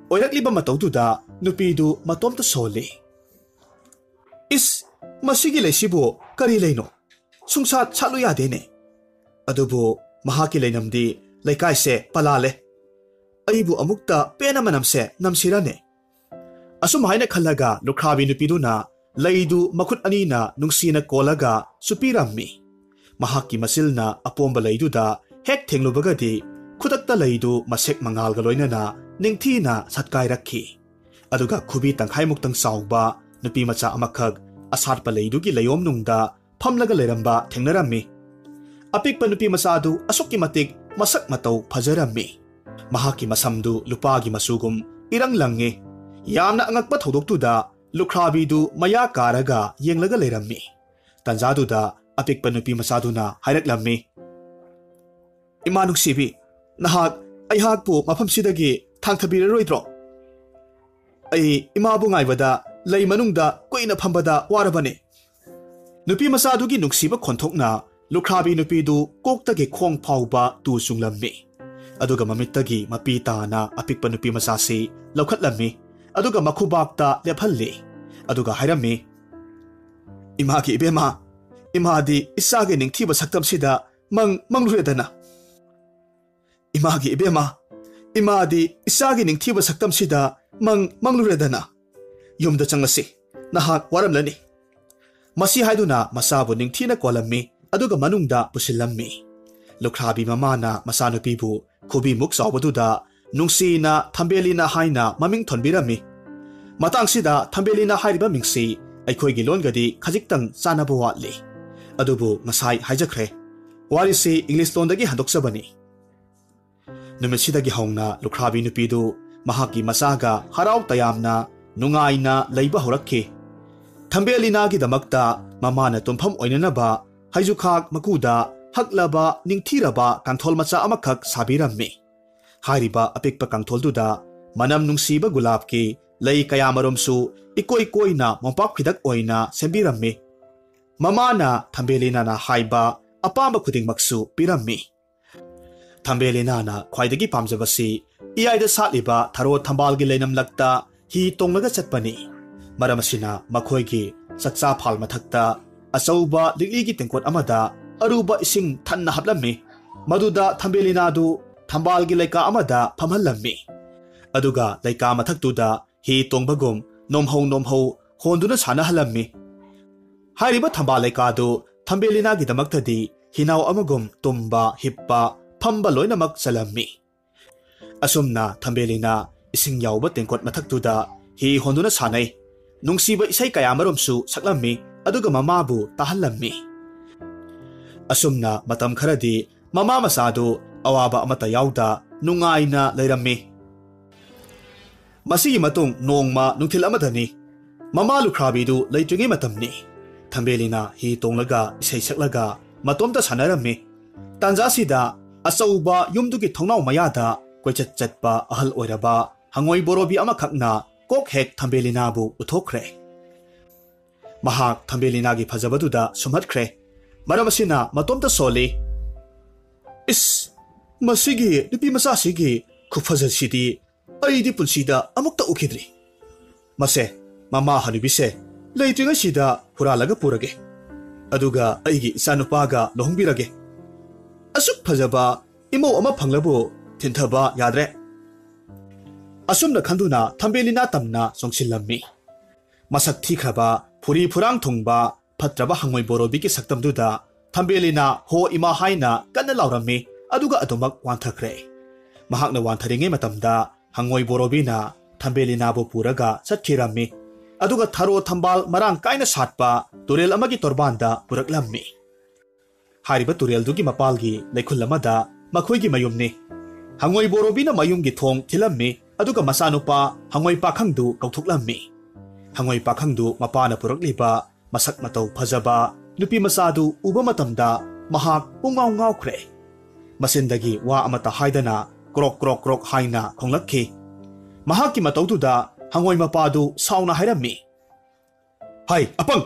ꯑꯣꯏꯔꯛꯂꯤꯕ ꯃꯇꯧꯗꯨꯗ ꯅꯨꯄꯤꯗꯨ ꯃꯇꯣꯝꯇ ꯁꯣꯜꯂꯤ꯫ "ꯏꯁ, ꯃꯁꯤꯒꯤ ꯂꯩꯁꯤꯕꯨ ꯀꯔꯤ ꯂꯩꯅꯣ? ꯁꯨꯡꯁꯥꯠ ꯁꯥꯠꯂꯨ ꯌꯥꯗꯦꯅꯦ꯫ ꯑꯗꯨꯕꯨ ꯃꯍꯥꯛꯀꯤ ꯂꯩꯅꯝꯗꯤ ꯂꯩꯀꯥꯏꯁꯦ ꯄꯂꯥꯜꯂꯦ꯫ ꯑꯩꯕꯨ ꯑꯃꯨꯛꯇ ꯄꯦꯟꯅ ꯃꯅꯝꯁꯦ ꯅꯝꯁꯤꯔꯅꯦ?" ꯑꯁꯨꯝ ꯍꯥꯏꯅ ꯈꯜꯂꯒ ꯂꯨꯈ꯭ꯔꯥꯕꯤ ꯅꯨꯄꯤꯗꯨꯅ ꯂꯩꯗꯨ ꯃꯈꯨꯠ ꯑꯅꯤꯅ ꯅꯨꯡꯁꯤꯅ ꯀꯣꯜꯂꯒ ꯆꯨꯞꯄꯤꯔꯝꯃꯤ꯫ ꯃꯍꯥꯛꯀꯤ ꯃꯆꯤꯜꯅ ꯑꯄꯣꯝꯕ ꯂꯩꯗꯨꯗ ꯍꯦꯛ ꯊꯦꯡꯂꯨꯕꯒꯗꯤ ꯈꯨꯗꯛꯇ ꯂꯩꯗꯨ ꯃꯁꯦꯛ ꯃꯉꯥꯜꯒ ꯂꯣꯏꯅꯅ ꯅꯤꯡꯊꯤꯅ ꯁꯠꯀꯥꯏꯔꯛꯈꯤ꯫ ꯑꯗꯨꯒ ꯈꯨꯕꯤ ꯇꯪꯈꯥꯏꯃꯨꯛꯇꯪ ꯆꯥꯎꯕ ꯅꯨꯄꯤ ꯃꯆꯥ ꯑꯃꯈꯛ ꯑꯁꯥꯠꯄ ꯂꯩꯗꯨꯒꯤ ꯂꯩꯌꯣꯝꯅꯨꯡꯗ ꯐꯝꯂꯒ ꯂꯩꯔꯝꯕ ꯊꯦꯡꯅꯔꯝꯃꯤ꯫ ꯑꯄꯤꯛꯄ ꯅꯨꯄꯤ ꯃꯆꯥꯗꯨ ꯑꯁꯨꯛꯀꯤ ꯃꯇꯤꯛ ꯃꯁꯛ ꯃꯇꯧ ꯐꯖꯔꯝꯃꯤ꯫ ꯃꯍꯥꯛꯀꯤ ꯃꯁꯝꯗꯨ ꯂꯨꯄꯥꯒꯤ ꯃꯆꯨꯒꯨꯝ ꯏꯔꯪ ꯂꯪꯉꯤ꯫ ꯌꯥꯝꯅ ꯑꯉꯛꯄ ꯊꯧꯗꯣꯛꯇꯨꯗ ꯂꯨꯈ꯭ꯔꯥꯕꯤꯗꯨ ꯃꯌꯥ ꯀꯥꯔꯒ ꯌꯦꯡꯂꯒ ꯂꯩꯔꯝꯃꯤ꯫ ꯇꯟꯖꯥꯗꯨꯗ ꯑꯄꯤꯛꯄ ꯅꯨꯄꯤ ꯃꯆꯥꯗꯨꯅ ꯍꯥꯏꯔꯛꯂꯝꯃꯤ, "ꯏꯃꯥ ꯅꯨꯡꯁꯤꯕꯤ, ꯅꯍꯥꯛ ꯑꯩꯍꯥꯛꯄꯨ ꯃꯐꯝꯁꯤꯗꯒꯤ ꯊꯥꯡꯊꯕꯤꯔꯔꯣꯏꯗ꯭ꯔꯣ? ꯑꯩ ꯏꯃꯥꯕꯨ ꯉꯥꯏꯕꯗ ꯂꯩ ꯃꯅꯨꯡꯗ ꯀꯨꯏꯅ ꯐꯝꯕꯗ ꯋꯥꯔꯕꯅꯤ꯫" ꯅꯨꯄꯤ ꯃꯆꯥꯗꯨꯒꯤ ꯅꯨꯡꯁꯤꯕ ꯈꯣꯟꯊꯣꯛꯅ ꯂꯨꯈ꯭ꯔꯥꯕꯤ ꯅꯨꯄꯤꯗꯨ ꯀꯣꯛꯇꯒꯤ ꯈꯣꯡ ꯐꯥꯎꯕ ꯇꯨ ꯆꯨꯡꯂꯝꯃꯤ꯫ ꯑꯗꯨꯒ ꯃꯃꯤꯠꯇꯒꯤ ꯃꯄꯤ ꯇꯥꯅ ꯑꯄꯤꯛꯄ ꯅꯨꯄꯤ ꯃꯆꯥꯁꯤ ꯂꯧꯈꯠꯂꯝꯃꯤ꯫ ꯑꯗꯨꯒ ꯃꯈꯨꯕꯥꯛꯇ ꯂꯦꯞꯍꯜꯂꯤ꯫ ꯑꯗꯨꯒ ꯍꯥꯏꯔꯝꯃꯤ, "ꯏꯃꯥꯒꯤ ꯏꯕꯦꯝꯃ, ꯏꯃꯥꯗꯤ ꯏꯆꯥꯒꯤ ꯅꯤꯡꯊꯤꯕ ꯁꯛꯇꯝꯁꯤꯗ ꯃꯪ ꯃꯪꯂꯨꯔꯦꯗꯅ꯫ ꯏꯃꯥꯒꯤ ꯏꯕꯦꯝꯃ, ꯏꯃꯥꯗꯤ ꯏꯆꯥꯒꯤ ꯅꯤꯡꯊꯤꯕ ꯁꯛꯇꯝꯁꯤꯗ ꯃꯪ ꯃꯪꯂꯨꯔꯦꯗꯅ꯫ ꯌꯨꯝꯗ ꯆꯪꯂꯁꯤ, ꯅꯍꯥꯛ ꯋꯥꯔꯝꯂꯅꯤ꯫" ꯃꯁꯤ ꯍꯥꯏꯗꯨꯅ ꯃꯆꯥꯕꯨ ꯅꯤꯡꯊꯤꯅ ꯀꯣꯜꯂꯝꯃꯤ, ꯑꯗꯨꯒ ꯃꯅꯨꯡꯗ ꯄꯨꯁꯤꯜꯂꯝꯃꯤ꯫ ꯂꯨꯈ꯭ꯔꯥꯕꯤ ꯃꯃꯥꯅ ꯃꯆꯥꯅꯨꯄꯤꯕꯨ ꯈꯨꯕꯤꯃꯨꯛ ꯆꯥꯎꯕꯗꯨꯗ ꯅꯨꯡꯁꯤꯅ ꯊꯝꯕꯦꯂꯤꯅ ꯍꯥꯏꯅ ꯃꯃꯤꯡ ꯊꯣꯟꯕꯤꯔꯝꯃꯤ꯫ ꯃꯇꯥꯡꯁꯤꯗ ꯊꯝꯕꯦꯂꯤꯅ ꯍꯥꯏꯔꯤꯕ ꯃꯤꯡꯁꯤ ꯑꯩꯈꯣꯏꯒꯤ ꯂꯣꯟꯒꯗꯤ ꯈꯖꯤꯛꯇꯪ ꯆꯥꯅꯕ ꯋꯥꯠꯂꯤ꯫ ꯑꯗꯨꯕꯨ ꯉꯁꯥꯏ ꯍꯥꯏꯖꯈ꯭ꯔꯦ, ꯋꯥꯔꯤꯁꯤ ꯏꯪꯂꯤꯁ ꯂꯣꯟꯗꯒꯤ ꯍꯟꯗꯣꯛꯆꯕꯅꯤ꯫ ꯅꯨꯃꯤꯠꯁꯤꯗꯒꯤ ꯍꯧꯅ ꯂꯨꯈ꯭ꯔꯥꯕꯤ ꯅꯨꯄꯤꯗꯨ ꯃꯍꯥꯛꯀꯤ ꯃꯆꯥꯒ ꯍꯔꯥꯎ ꯇꯌꯥꯝꯅ ꯅꯨꯡꯉꯥꯏꯅ ꯂꯩꯕ ꯍꯧꯔꯛꯈꯤ꯫ ꯊꯝꯕꯦꯂꯤꯅꯥꯒꯤꯗꯃꯛꯇ ꯃꯃꯥꯅ ꯇꯨꯝꯐꯝ ꯑꯣꯏꯅꯅꯕ ꯍꯩꯖꯨꯈꯥꯛ ꯃꯀꯨꯗ ꯍꯛꯂꯕ ꯅꯤꯡꯊꯤꯔꯕ ꯀꯥꯡꯊꯣꯜ ꯃꯆꯥ ꯑꯃꯈꯛ ꯁꯥꯕꯤꯔꯝꯃꯤ꯫ ꯍꯥꯏꯔꯤꯕ ꯑꯄꯤꯛꯄ ꯀꯥꯡꯊꯣꯜꯗꯨꯗ ꯃꯅꯝ ꯅꯨꯡꯁꯤꯕ ꯒꯨꯂꯥꯞꯀꯤ ꯂꯩ ꯀꯌꯥꯃꯔꯨꯝꯁꯨ ꯏꯀꯣꯏ ꯀꯣꯏꯅ ꯃꯣꯝꯄꯥꯛ ꯐꯤꯗꯛ ꯑꯣꯏꯅ ꯁꯦꯝꯕꯤꯔꯝꯃꯤ꯫ ꯃꯃꯥꯅ ꯊꯝꯕꯦꯂꯤꯅꯥꯅ ꯍꯥꯏꯕ ꯑꯄꯥꯝꯕ ꯈꯨꯗꯤꯡꯃꯛꯁꯨ ꯄꯤꯔꯝꯃꯤ꯫ ꯊꯝꯕꯦꯂꯤꯅꯥꯅ ꯈ꯭ꯋꯥꯏꯗꯒꯤ ꯄꯥꯝꯖꯕꯁꯤ ꯏꯌꯥꯏꯗ ꯁꯥꯠꯂꯤꯕ ꯊꯔꯣ ꯊꯝꯕꯥꯜꯒꯤ ꯂꯩꯅꯝꯂꯛꯇ ꯍꯤ ꯇꯣꯡꯂꯒ ꯆꯠꯄꯅꯤ꯫ ꯃꯔꯝ ꯑꯁꯤꯅ ꯃꯈꯣꯏꯒꯤ ꯆꯥꯛꯆꯥ ꯐꯥꯜ ꯃꯊꯛꯇ ꯑꯆꯧꯕ ꯂꯤꯛꯂꯤꯒꯤ ꯇꯦꯡꯀꯣꯠ ꯑꯃꯗ ꯑꯔꯨꯕ ꯏꯁꯤꯡ ꯊꯟꯅ ꯍꯥꯞꯂꯝꯃꯤ꯫ ꯃꯗꯨꯗ ꯊꯝꯕꯦꯂꯤꯅꯥꯗꯨ ꯊꯝꯕꯥꯜꯒꯤ ꯂꯩꯀꯥ ꯑꯃꯗ ꯐꯝꯍꯜꯂꯝꯃꯤ꯫ ꯑꯗꯨꯒ ꯂꯩꯀꯥ ꯃꯊꯛꯇꯨꯗ ꯍꯤ ꯇꯣꯡꯕꯒꯨꯝ ꯅꯣꯝꯍꯧ ꯅꯣꯝꯍꯧ ꯍꯣꯟꯗꯨꯅ ꯁꯥꯟꯅꯍꯜꯂꯝꯃꯤ꯫ ꯍꯥꯏꯔꯤꯕ ꯊꯝꯕꯥꯜ ꯂꯩꯀꯥꯗꯨ ꯊꯝꯕꯦꯂꯤꯅꯥꯒꯤꯗꯃꯛꯇꯗꯤ ꯍꯤꯅꯥꯎ ꯑꯃꯒꯨꯝ ꯇꯨꯝꯕ, ꯍꯤꯞꯄ, ꯐꯝꯕ ꯂꯣꯏꯅꯃꯛ ꯆꯜꯂꯝꯃꯤ꯫ ꯑꯁꯨꯝꯅ ꯊꯝꯕꯦꯂꯤꯅ ꯏꯁꯤꯡ ꯌꯥꯎꯕ ꯇꯦꯡꯀꯣꯠ ꯃꯊꯛꯇꯨꯗ ꯍꯤ ꯍꯣꯟꯗꯨꯅ ꯁꯥꯟꯅꯩ꯫ ꯅꯨꯡꯁꯤꯕ ꯏꯁꯩ ꯀꯌꯥꯃꯔꯨꯝꯁꯨ ꯁꯛꯂꯝꯃꯤ, ꯑꯗꯨꯒ ꯃꯃꯥꯕꯨ ꯇꯥꯍꯜꯂꯝꯃꯤ꯫ ꯑꯁꯨꯝꯅ ꯃꯇꯝ ꯈꯔꯗꯤ ꯃꯃꯥ ꯃꯆꯥꯗꯨ ꯑꯋꯥꯕ ꯑꯃꯠꯇ ꯌꯥꯎꯗ ꯅꯨꯡꯉꯥꯏꯅ ꯂꯩꯔꯝꯃꯤ꯫ ꯃꯁꯤꯒꯤ ꯃꯇꯨꯡ ꯅꯣꯡꯃ ꯅꯨꯡꯊꯤꯜ ꯑꯃꯗꯅꯤ꯫ ꯃꯃꯥ ꯂꯨꯈ꯭ꯔꯥꯕꯤꯗꯨ ꯂꯩꯇ꯭ꯔꯤꯉꯩ ꯃꯇꯝꯅꯤ꯫ ꯊꯝꯕꯦꯂꯤꯅ ꯍꯤ ꯇꯣꯡꯂꯒ ꯏꯁꯩ ꯁꯛꯂꯒ ꯃꯇꯣꯝꯇ ꯁꯥꯟꯅꯔꯝꯃꯤ꯫ ꯇꯥꯟꯖꯥꯁꯤꯗ ꯑꯆꯧꯕ ꯌꯨꯝꯗꯨꯒꯤ ꯊꯣꯡꯅꯥꯎ ꯃꯌꯥꯗ ꯀꯣꯏꯆꯠ ꯆꯠꯄ ꯑꯍꯜ ꯑꯣꯏꯔꯕ ꯍꯉꯣꯏ ꯕꯣꯔꯣꯕꯤ ꯑꯃꯈꯛꯅ ꯀꯣꯛ ꯍꯦꯛ ꯊꯝꯕꯦꯂꯤꯅꯥꯕꯨ ꯎꯊꯣꯛꯈ꯭ꯔꯦ꯫ ꯃꯍꯥꯛ ꯊꯝꯕꯦꯂꯤꯅꯥꯒꯤ ꯐꯖꯕꯗꯨꯗ ꯁꯨꯝꯍꯠꯈ꯭ꯔꯦ꯫ ꯃꯔꯝ ꯑꯁꯤꯅ ꯃꯇꯣꯝꯇ ꯁꯣꯜꯂꯤ꯫ "ꯏꯁ, ꯃꯁꯤꯒꯤ ꯅꯨꯄꯤ ꯃꯆꯥꯁꯤꯒꯤ ꯈꯨꯐꯖꯁꯤꯗꯤ ꯑꯩꯗꯤ ꯄꯨꯟꯁꯤꯗ ꯑꯃꯨꯛꯇ ꯎꯈꯤꯗ꯭ꯔꯤ꯫ ꯃꯁꯦ, ꯃꯃꯥ ꯍꯅꯨꯕꯤꯁꯦ ꯂꯩꯇ꯭ꯔꯤꯉꯩꯁꯤꯗ ꯍꯨꯔꯥꯜꯂꯒ ꯄꯨꯔꯒꯦ꯫ ꯑꯗꯨꯒ ꯑꯩꯒꯤ ꯏꯆꯥꯅꯨꯄꯥꯒ ꯂꯨꯍꯣꯡꯕꯤꯔꯒꯦ꯫ ꯑꯁꯨꯛ ꯐꯖꯕ ꯏꯃꯧ ꯑꯃ ꯐꯪꯂꯕꯨ ꯊꯤꯟꯊꯕ ꯌꯥꯗ꯭ꯔꯦ"꯫ ꯑꯁꯨꯝꯅ ꯈꯟꯗꯨꯅ ꯊꯝꯕꯦꯂꯤꯅꯥ ꯇꯝꯅ ꯆꯣꯡꯁꯤꯜꯂꯝꯃꯤ꯫ ꯃꯁꯛ ꯊꯤꯈ꯭ꯔꯕ, ꯐꯨꯔꯤ ꯐꯨꯔꯥꯡ ꯊꯨꯡꯕ, ꯐꯠꯇ꯭ꯔꯕ ꯍꯉꯣꯏ ꯕꯣꯔꯣꯕꯤꯒꯤ ꯁꯛꯇꯝꯗꯨꯗ ꯊꯝꯕꯦꯂꯤꯅ "ꯍꯣ ꯏꯃꯥ" ꯍꯥꯏꯅ ꯀꯟꯅ ꯂꯥꯎꯔꯝꯃꯤ, ꯑꯗꯨꯒ ꯑꯗꯨꯃꯛ ꯋꯥꯟꯊꯈ꯭ꯔꯦ꯫ ꯃꯍꯥꯛꯅ ꯋꯥꯟꯊꯔꯤꯉꯩ ꯃꯇꯝꯗ ꯍꯉꯣꯏ ꯕꯣꯔꯣꯕꯤꯅ ꯊꯝꯕꯦꯂꯤꯅꯥꯕꯨ ꯄꯨꯔꯒ ꯆꯠꯈꯤꯔꯝꯃꯤ꯫ ꯑꯗꯨꯒ ꯊꯔꯣ ꯊꯝꯕꯥꯜ ꯃꯔꯥꯡ ꯀꯥꯏꯅ ꯁꯥꯠꯄ ꯇꯨꯔꯦꯜ ꯑꯃꯒꯤ ꯇꯣꯔꯕꯥꯟꯗ ꯄꯨꯔꯛꯂꯝꯃꯤ꯫ ꯍꯥꯏꯔꯤꯕ ꯇꯨꯔꯦꯜꯗꯨꯒꯤ ꯃꯄꯥꯜꯒꯤ ꯂꯩꯈꯨꯜ ꯑꯃꯗ ꯃꯈꯣꯏꯒꯤ ꯃꯌꯨꯝꯅꯤ꯫ ꯍꯉꯣꯏ ꯕꯣꯔꯣꯕꯤꯅ ꯃꯌꯨꯝꯒꯤ ꯊꯣꯡ ꯊꯤꯜꯂꯝꯃꯤ, ꯑꯗꯨꯒ ꯃꯆꯥꯅꯨꯄꯥ ꯍꯉꯣꯏ ꯄꯥꯈꯪꯗꯨ ꯀꯧꯊꯣꯛꯂꯝꯃꯤ꯫ ꯍꯉꯣꯏ ꯄꯥꯈꯪꯗꯨ ꯃꯄꯥꯅ ꯄꯨꯔꯛꯂꯤꯕ ꯃꯁꯛ ꯃꯇꯧ ꯐꯖꯕ ꯅꯨꯄꯤ ꯃꯆꯥꯗꯨ ꯎꯕ ꯃꯇꯝꯗ ꯃꯍꯥꯛ ꯄꯨꯡꯉꯥꯎ ꯉꯥꯎꯈ꯭ꯔꯦ꯫ ꯃꯆꯤꯟꯗꯒꯤ ꯋꯥ ꯑꯃꯠꯇ ꯍꯥꯏꯗꯅ ꯀ꯭ꯔꯣꯛ ꯀ꯭ꯔꯣꯛ ꯀ꯭ꯔꯣꯛ ꯍꯥꯏꯅ ꯈꯣꯡꯂꯛꯈꯤ꯫ ꯃꯍꯥꯛꯀꯤ ꯃꯇꯧꯗꯨꯗ ꯍꯉꯣꯏ ꯃꯄꯥꯗꯨ ꯁꯥꯎꯅ ꯍꯥꯏꯔꯝꯃꯤ, "ꯍꯩ, ꯑꯄꯪ!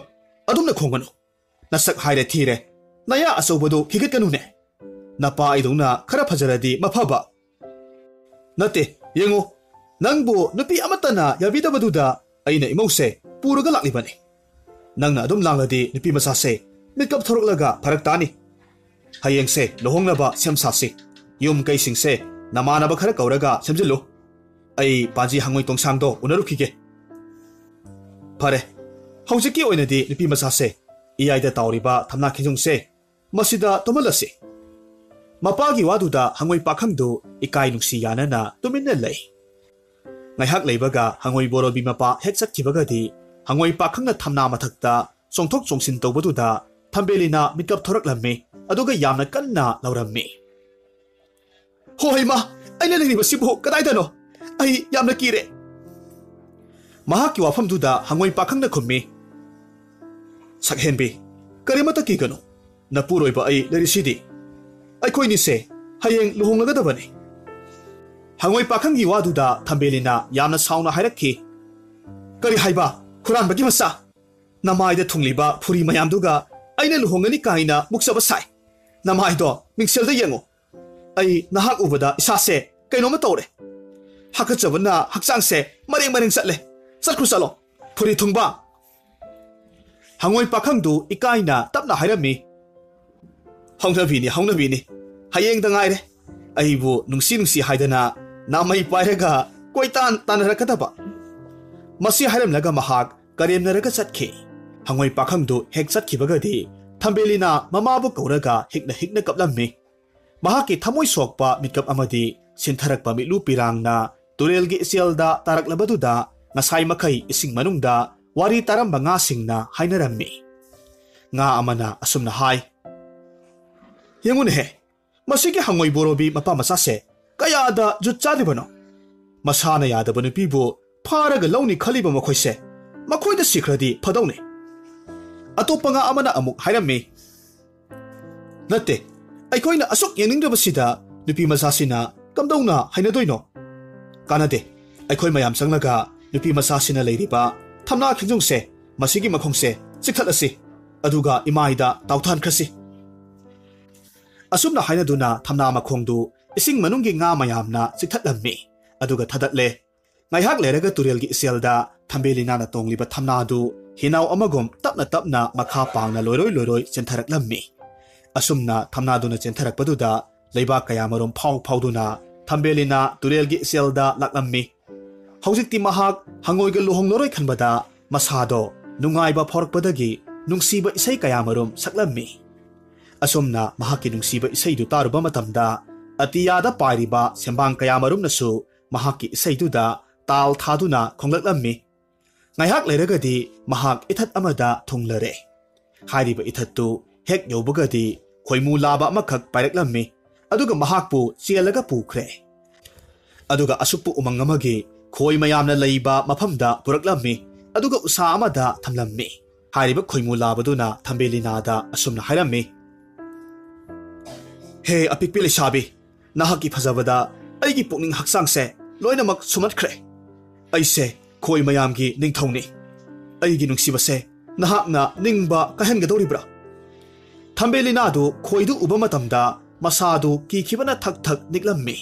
ꯑꯗꯨꯝꯅ ꯈꯣꯡꯒꯅꯨ꯫ ꯅꯁꯛ ꯍꯥꯏꯔꯦ ꯊꯤꯔꯦ꯫ ꯅꯌꯥ ꯑꯆꯧꯕꯗꯨ ꯈꯤꯒꯠꯀꯅꯨꯅꯦ꯫ ꯅꯄꯥ ꯑꯩꯗꯧꯅ ꯈꯔ ꯐꯖꯔꯗꯤ ꯃꯐꯕ꯫ ꯅꯠꯇꯦ, ꯌꯦꯡꯉꯨ, ꯅꯪꯕꯨ ꯅꯨꯄꯤ ꯑꯃꯠꯇꯅ ꯌꯥꯕꯤꯗꯕꯗꯨꯗ ꯑꯩꯅ ꯏꯃꯧꯁꯦ ꯄꯨꯔꯒ ꯂꯥꯛꯂꯤꯕꯅꯤ꯫ ꯅꯪꯅ ꯑꯗꯨꯝ ꯂꯥꯡꯂꯗꯤ ꯅꯨꯄꯤ ꯃꯆꯥꯁꯦ ꯃꯤꯠꯀꯞ ꯊꯣꯔꯛꯂꯒ ꯐꯔꯛ ꯇꯥꯅꯤ꯫ ꯍꯌꯦꯡꯁꯦ ꯂꯨꯍꯣꯡꯅꯕ ꯁꯦꯝ ꯁꯥꯁꯤ꯫ ꯌꯨꯝ ꯀꯩꯁꯤꯡꯁꯦ ꯅꯃꯥꯟꯅꯕ ꯈꯔ ꯀꯧꯔꯒ ꯁꯦꯝꯖꯤꯜꯂꯨ꯫ ꯑꯩ ꯄꯥꯟꯖꯤ ꯍꯪꯉꯣꯏ ꯇꯣꯡꯁꯥꯡꯗꯣ ꯎꯅꯔꯨꯈꯤꯒꯦ꯫ ꯐꯔꯦ, ꯍꯧꯖꯤꯛꯀꯤ ꯑꯣꯏꯅꯗꯤ ꯅꯨꯄꯤ ꯃꯆꯥꯁꯦ ꯏꯌꯥꯏꯗ ꯇꯥꯎꯔꯤꯕ ꯊꯝꯅꯥ ꯈꯦꯖꯨꯡꯁꯦ ꯃꯁꯤꯗ ꯇꯨꯝꯍꯜꯂꯁꯤ꯫ ꯃꯄꯥꯒꯤ ꯋꯥꯗꯨꯗ ꯍꯪꯉꯣꯏ ꯄꯥꯈꯪꯗꯨ ꯏꯀꯥꯏ ꯅꯨꯡꯁꯤ ꯌꯥꯅꯅ ꯇꯨꯃꯤꯟꯅ ꯂꯩ꯫ ꯉꯥꯏꯍꯥꯛ ꯂꯩꯕꯒ ꯍꯪꯉꯣꯏ ꯕꯣꯔꯣꯕꯤ ꯃꯄꯥ ꯍꯦꯛ ꯆꯠꯈꯤꯕꯒꯗꯤ ꯍꯪꯉꯣꯏ ꯄꯥꯈꯪꯅ ꯊꯝꯅꯥ ꯃꯊꯛꯇ ꯆꯣꯡꯊꯣꯛ ꯆꯣꯡꯁꯤꯟ ꯇꯧꯕꯗꯨꯗ ꯊꯝꯕꯦꯂꯤꯅ ꯃꯤꯠꯀꯞ ꯊꯣꯔꯛꯂꯝꯃꯤ, ꯑꯗꯨꯒ ꯌꯥꯝꯅ ꯀꯟꯅ ꯂꯥꯎꯔꯝꯃꯤ꯫ "ꯍꯣ ꯍꯩꯃꯥ, ꯑꯩꯅ ꯂꯩꯔꯤꯕꯁꯤꯕꯨ ꯀꯗꯥꯏꯗꯅꯣ? ꯑꯩ ꯌꯥꯝꯅ ꯀꯤꯔꯦ!" ꯃꯍꯥꯛꯀꯤ ꯋꯥꯐꯝꯗꯨꯗ ꯍꯪꯉꯣꯏ ꯄꯥꯈꯪꯅ ꯈꯨꯝꯃꯤ, "ꯁꯛꯍꯦꯟꯕꯤ, ꯀꯔꯤꯃꯠꯇ ꯀꯤꯒꯅꯨ꯫ ꯅꯄꯨꯔꯣꯏꯕ ꯑꯩ ꯂꯩꯔꯤꯁꯤꯗꯤ꯫ ꯑꯩꯈꯣꯏꯅꯤꯁꯦ ꯍꯌꯦꯡ ꯂꯨꯍꯣꯡꯂꯒꯗꯕꯅꯤ꯫" ꯍꯪꯉꯣꯏ ꯄꯥꯈꯪꯒꯤ ꯋꯥꯗꯨꯗ ꯊꯝꯕꯦꯂꯤꯅ ꯌꯥꯝꯅ ꯁꯥꯎꯅ ꯍꯥꯏꯔꯛꯈꯤ, "ꯀꯔꯤ ꯍꯥꯏꯕ? ꯍꯨꯔꯥꯟꯕꯒꯤ ꯃꯆꯥ! ꯅꯃꯥꯏꯗ ꯊꯨꯡꯂꯤꯕ ꯐꯨꯔꯤ ꯃꯌꯥꯝꯗꯨꯒ ꯑꯩꯅ ꯂꯨꯍꯣꯡꯒꯅꯤ ꯀꯥꯏꯅ ꯃꯨꯛꯆꯕ ꯁꯥꯏ꯫ ꯅꯃꯥꯏꯗꯣ ꯃꯤꯡꯁꯦꯜꯗ ꯌꯦꯡꯉꯨ꯫ ꯑꯩ ꯅꯍꯥꯛ ꯎꯕꯗ ꯏꯁꯥꯁꯦ ꯀꯩꯅꯣꯝꯃ ꯇꯧꯔꯦ꯫ ꯍꯥꯀꯠꯆꯕꯅ ꯍꯛꯆꯥꯡꯁꯦ ꯃꯔꯦꯡ ꯃꯔꯦꯡ ꯆꯠꯂꯦ꯫ ꯆꯠꯈ꯭ꯔꯣ ꯆꯠꯂꯣ, ꯐꯨꯔꯤ ꯊꯨꯡꯕ!" ꯍꯪꯉꯣꯏ ꯄꯥꯈꯪꯗꯨ ꯏꯀꯥꯏꯅ ꯇꯞꯅ ꯍꯥꯏꯔꯝꯃꯤ, "ꯍꯧꯅꯕꯤꯅꯤ, ꯍꯧꯅꯕꯤꯅꯤ꯫ ꯍꯌꯦꯡꯗ ꯉꯥꯏꯔꯦ꯫ ꯑꯩꯕꯨ ꯅꯨꯡꯁꯤ ꯅꯨꯡꯁꯤ ꯍꯥꯏꯗꯅ ꯅꯥꯃꯩ ꯄꯥꯏꯔꯒ ꯀꯣꯏꯇꯥꯟ ꯇꯥꯟꯅꯔꯛꯀꯗꯕ꯫" ꯃꯁꯤ ꯍꯥꯏꯔꯝꯂꯒ ꯃꯍꯥꯛ ꯀꯔꯦꯝꯅꯔꯒ ꯆꯠꯈꯤ꯫ ꯍꯪꯉꯣꯏ ꯄꯥꯈꯪꯗꯨ ꯍꯦꯛ ꯆꯠꯈꯤꯕꯒꯗꯤ ꯊꯝꯕꯦꯂꯤꯅ ꯃꯃꯥꯕꯨ ꯀꯧꯔꯒ ꯍꯤꯛꯅ ꯍꯤꯛꯅ ꯀꯞꯂꯝꯃꯤ꯫ ꯃꯍꯥꯛꯀꯤ ꯊꯃꯣꯏ ꯁꯣꯛꯄ ꯃꯤꯀꯞ ꯑꯃꯗꯤ ꯁꯤꯟꯊꯔꯛꯄ ꯃꯤꯠꯂꯨ ꯄꯤꯔꯥꯡꯅ ꯇꯨꯔꯦꯜꯒꯤ ꯏꯆꯦꯜꯗ ꯇꯥꯔꯛꯂꯕꯗꯨꯗ ꯉꯁꯥꯏ ꯃꯈꯩ ꯏꯁꯤꯡ ꯃꯅꯨꯡꯗ ꯋꯥꯔꯤ ꯇꯥꯔꯝꯕ ꯉꯥꯁꯤꯡꯅ ꯍꯥꯏꯅꯔꯝꯃꯤ꯫ ꯉꯥ ꯑꯃꯅ ꯑꯁꯨꯝꯅ ꯍꯥꯏ, "ꯌꯦꯡꯉꯨꯅꯦꯍꯦ, ꯃꯁꯤꯒꯤ ꯍꯪꯉꯣꯏ ꯕꯣꯔꯣꯕꯤ ꯃꯄꯥ ꯃꯆꯥꯁꯦ ꯀꯌꯥꯗ ꯖꯨꯠ ꯆꯥꯗ꯭ꯔꯤꯕꯅꯣ? ꯃꯁꯥꯅ ꯌꯥꯗꯕ ꯅꯨꯄꯤꯕꯨ ꯐꯥꯔꯒ ꯂꯧꯅꯤ ꯈꯜꯂꯤꯕ ꯃꯈꯣꯏꯁꯦ꯫ ꯃꯈꯣꯏꯗ ꯁꯤꯈ꯭ꯔꯗꯤ ꯐꯗꯧꯅꯤ꯫" ꯑꯇꯣꯞꯄ ꯉꯥ ꯑꯃꯅ ꯑꯃꯨꯛ ꯍꯥꯏꯔꯝꯃꯤ, "ꯅꯠꯇꯦ, ꯑꯩꯈꯣꯏꯅ ꯑꯁꯨꯛ ꯌꯦꯡꯅꯤꯡꯗ꯭ꯔꯕꯁꯤꯗ ꯅꯨꯄꯤ ꯃꯆꯥꯁꯤꯅ ꯀꯝꯗꯧꯅ ꯍꯩꯅꯗꯣꯏꯅꯣ? ꯀꯥꯟꯅꯗꯦ, ꯑꯩꯈꯣꯏ ꯃꯌꯥꯝ ꯆꯪꯂꯒ ꯅꯨꯄꯤ ꯃꯆꯥꯁꯤꯅ ꯂꯩꯔꯤꯕ ꯊꯝꯅꯥ ꯈꯦꯡꯖꯨꯡꯁꯦ, ꯃꯁꯤꯒꯤ ꯃꯈꯣꯡꯁꯦ ꯆꯤꯛꯊꯠꯂꯁꯤ꯫ ꯑꯗꯨꯒ ꯏꯃꯥꯏꯗ ꯇꯥꯎꯊꯍꯟꯈ꯭ꯔꯁꯤ꯫ ꯑꯁꯨꯝꯅ ꯍꯥꯏꯅꯗꯨꯅ ꯊꯝꯅꯥ ꯃꯈꯣꯡꯗꯨ ꯏꯁꯤꯡ ꯃꯅꯨꯡꯒꯤ ꯉꯥ ꯃꯌꯥꯝꯅ ꯆꯤꯛꯊꯠꯂꯝꯃꯤ꯫ ꯑꯗꯨꯒ ꯊꯥꯗꯠꯂꯦ꯫ ꯉꯥꯏꯍꯥꯛ ꯂꯩꯔꯒ ꯇꯨꯔꯦꯜꯒꯤ ꯏꯆꯦꯜꯗ ꯊꯝꯕꯦꯂꯤꯅꯥꯅ ꯇꯣꯡꯂꯤꯕ ꯊꯝꯅꯥꯗꯨ ꯍꯤꯅꯥꯎ ꯑꯃꯒꯨꯝ ꯇꯞꯅ ꯇꯞꯅ ꯃꯈꯥ ꯄꯥꯡꯅ ꯂꯣꯏꯔꯣꯏ ꯂꯣꯏꯔꯣꯏ ꯆꯦꯟꯊꯔꯛꯂꯝꯃꯤ꯫ ꯑꯁꯨꯝꯅ ꯊꯝꯅꯥꯗꯨꯅ ꯆꯦꯟꯊꯔꯛꯄꯗꯨꯗ ꯂꯩꯕꯥꯛ ꯀꯌꯥꯃꯔꯨꯝ ꯐꯥꯎ ꯐꯥꯎꯗꯨꯅ ꯊꯝꯕꯦꯂꯤꯅꯥ ꯇꯨꯔꯦꯜꯒꯤ ꯏꯆꯦꯜꯗ ꯂꯥꯛꯂꯝꯃꯤ꯫ ꯍꯧꯖꯤꯛꯇꯤ ꯃꯍꯥꯛ ꯍꯪꯉꯣꯏꯒ ꯂꯨꯍꯣꯡꯂꯔꯣꯏ ꯈꯟꯕꯗ ꯃꯁꯥꯗꯣ ꯅꯨꯡꯉꯥꯏꯕ ꯐꯥꯎꯔꯛꯄꯗꯒꯤ ꯅꯨꯡꯁꯤꯕ ꯏꯁꯩ ꯀꯌꯥꯃꯔꯨꯝ ꯁꯛꯂꯝꯃꯤ꯫ ꯑꯁꯨꯝꯅ ꯃꯍꯥꯛꯀꯤ ꯅꯨꯡꯁꯤꯕ ꯏꯁꯩꯗꯨ ꯇꯥꯔꯨꯕ ꯃꯇꯝꯗ ꯑꯇꯤꯌꯥꯗ ꯄꯥꯏꯔꯤꯕ ꯁꯦꯝꯕꯥꯡ ꯀꯌꯥꯃꯔꯨꯝꯅꯁꯨ ꯃꯍꯥꯛꯀꯤ ꯏꯁꯩꯗꯨꯗ ꯇꯥꯜ ꯊꯥꯗꯨꯅ ꯈꯣꯡꯂꯛꯂꯝꯃꯤ꯫ ꯉꯥꯏꯍꯥꯛ ꯂꯩꯔꯒꯗꯤ ꯃꯍꯥꯛ ꯏꯊꯠ ꯑꯃꯗ ꯊꯨꯡꯂꯔꯦ꯫ ꯍꯥꯏꯔꯤꯕ ꯏꯊꯠꯇꯨ ꯍꯦꯛ ꯌꯧꯕꯒꯗꯤ ꯈꯣꯏꯃꯨ ꯂꯥꯕ ꯑꯃꯈꯛ ꯄꯥꯏꯔꯛꯂꯝꯃꯤ꯫ ꯑꯗꯨꯒ ꯃꯍꯥꯛꯄꯨ ꯆꯦꯜꯂꯒ ꯄꯨꯈ꯭ꯔꯦ꯫ ꯑꯗꯨꯒ ꯑꯁꯨꯞꯄ ꯎꯃꯪ ꯑꯃꯒꯤ ꯈꯣꯏ ꯃꯌꯥꯝꯅ ꯂꯩꯕ ꯃꯐꯝꯗ ꯄꯨꯔꯛꯂꯝꯃꯤ꯫ ꯑꯗꯨꯒ ꯎꯁꯥ ꯑꯃꯗ ꯊꯝꯂꯝꯃꯤ꯫ ꯍꯥꯏꯔꯤꯕ ꯈꯣꯏꯃꯨ ꯂꯥꯕꯗꯨꯅ ꯊꯝꯕꯦꯂꯤꯅꯥꯗ ꯑꯁꯨꯝꯅ ꯍꯥꯏꯔꯝꯃꯤ, "ꯍꯦ ꯑꯄꯤꯛꯄꯤ ꯂꯩꯁꯥꯕꯤ, ꯅꯍꯥꯛꯀꯤ ꯐꯖꯕꯗ ꯑꯩꯒꯤ ꯄꯨꯛꯅꯤꯡ ꯍꯛꯆꯥꯡꯁꯦ ꯂꯣꯏꯅꯃꯛ ꯁꯨꯝꯍꯠꯈ꯭ꯔꯦ꯫ ꯑꯩꯁꯦ ꯈꯣꯏ ꯃꯌꯥꯝꯒꯤ ꯅꯤꯡꯊꯧꯅꯤ꯫ ꯑꯩꯒꯤ ꯅꯨꯡꯁꯤꯕꯁꯦ ꯅꯍꯥꯛꯅ ꯅꯤꯡꯕ ꯀꯥꯏꯍꯟꯒꯗꯧꯔꯤꯕ꯭ꯔꯥ?" ꯊꯝꯕꯦꯂꯤꯅꯥꯗꯨ ꯈꯣꯏꯗꯨ ꯎꯕ ꯃꯇꯝꯗ ꯃꯁꯥꯗꯨ ꯀꯤꯈꯤꯕꯅ ꯊꯛ ꯊꯛ ꯅꯤꯛꯂꯝꯃꯤ꯫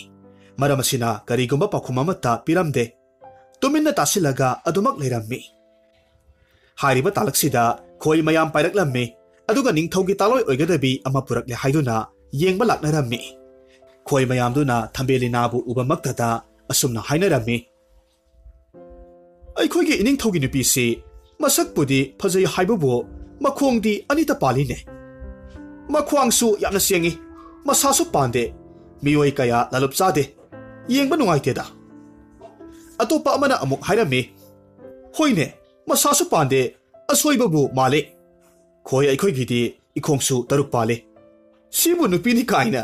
ꯃꯔꯝ ꯑꯁꯤꯅ ꯀꯔꯤꯒꯨꯝꯕ ꯄꯥꯎꯈꯨꯝ ꯑꯃꯠꯇ ꯄꯤꯔꯝꯗꯦ꯫ ꯇꯨꯃꯤꯟꯅ ꯇꯥꯁꯤꯜꯂꯒ ꯑꯗꯨꯃꯛ ꯂꯩꯔꯝꯃꯤ꯫ ꯍꯥꯏꯔꯤꯕ ꯇꯥꯂꯛꯁꯤꯗ ꯈꯣꯏ ꯃꯌꯥꯝ ꯄꯥꯏꯔꯛꯂꯝꯃꯤ꯫ ꯑꯗꯨꯒ ꯅꯤꯡꯊꯧꯒꯤ ꯇꯥꯂꯣꯏ ꯑꯣꯏꯒꯗꯕꯤ ꯑꯃ ꯄꯨꯔꯛꯂꯦ ꯍꯥꯏꯗꯨꯅ ꯌꯦꯡꯕ ꯂꯥꯛꯅꯔꯝꯃꯤ꯫ ꯈꯣꯏ ꯃꯌꯥꯝꯗꯨꯅ ꯊꯝꯕꯦꯂꯤꯅꯥꯕꯨ ꯎꯕꯃꯛꯇꯗ ꯑꯁꯨꯝꯅ ꯍꯥꯏꯅꯔꯝꯃꯤ, "ꯑꯩꯈꯣꯏꯒꯤ ꯏꯅꯤꯡꯊꯧꯒꯤ ꯅꯨꯄꯤꯁꯤ ꯃꯁꯛꯄꯨꯗꯤ ꯐꯖꯩ ꯍꯥꯏꯕꯕꯨ ꯃꯈꯣꯡꯗꯤ ꯑꯅꯤꯇ ꯄꯥꯜꯂꯤꯅꯦ꯫ ꯃꯈ꯭ꯋꯥꯡꯁꯨ ꯌꯥꯝꯅ ꯁꯦꯡꯉꯤ, ꯃꯁꯥꯁꯨ ꯄꯥꯟꯗꯦ꯫ ꯃꯤꯑꯣꯏ ꯀꯌꯥ ꯂꯥꯂꯨꯞ ꯆꯥꯗꯦ꯫ ꯌꯦꯡꯕ ꯅꯨꯡꯉꯥꯏꯇꯦꯗ꯫" ꯑꯇꯣꯞꯄ ꯑꯃꯅ ꯑꯃꯨꯛ ꯍꯥꯏꯔꯝꯃꯤ, "ꯍꯣꯏꯅꯦ, ꯃꯁꯥꯁꯨ ꯄꯥꯟꯗꯦ, ꯑꯁꯣꯏꯕꯕꯨ ꯃꯥꯜꯂꯤ꯫ ꯈꯣꯏ ꯑꯩꯈꯣꯏꯒꯤꯗꯤ ꯏꯈꯣꯡꯁꯨ ꯇꯔꯨꯛ ꯄꯥꯜꯂꯤ꯫ ꯁꯤꯕꯨ ꯅꯨꯄꯤꯅꯤ ꯀꯥꯏꯅ꯫"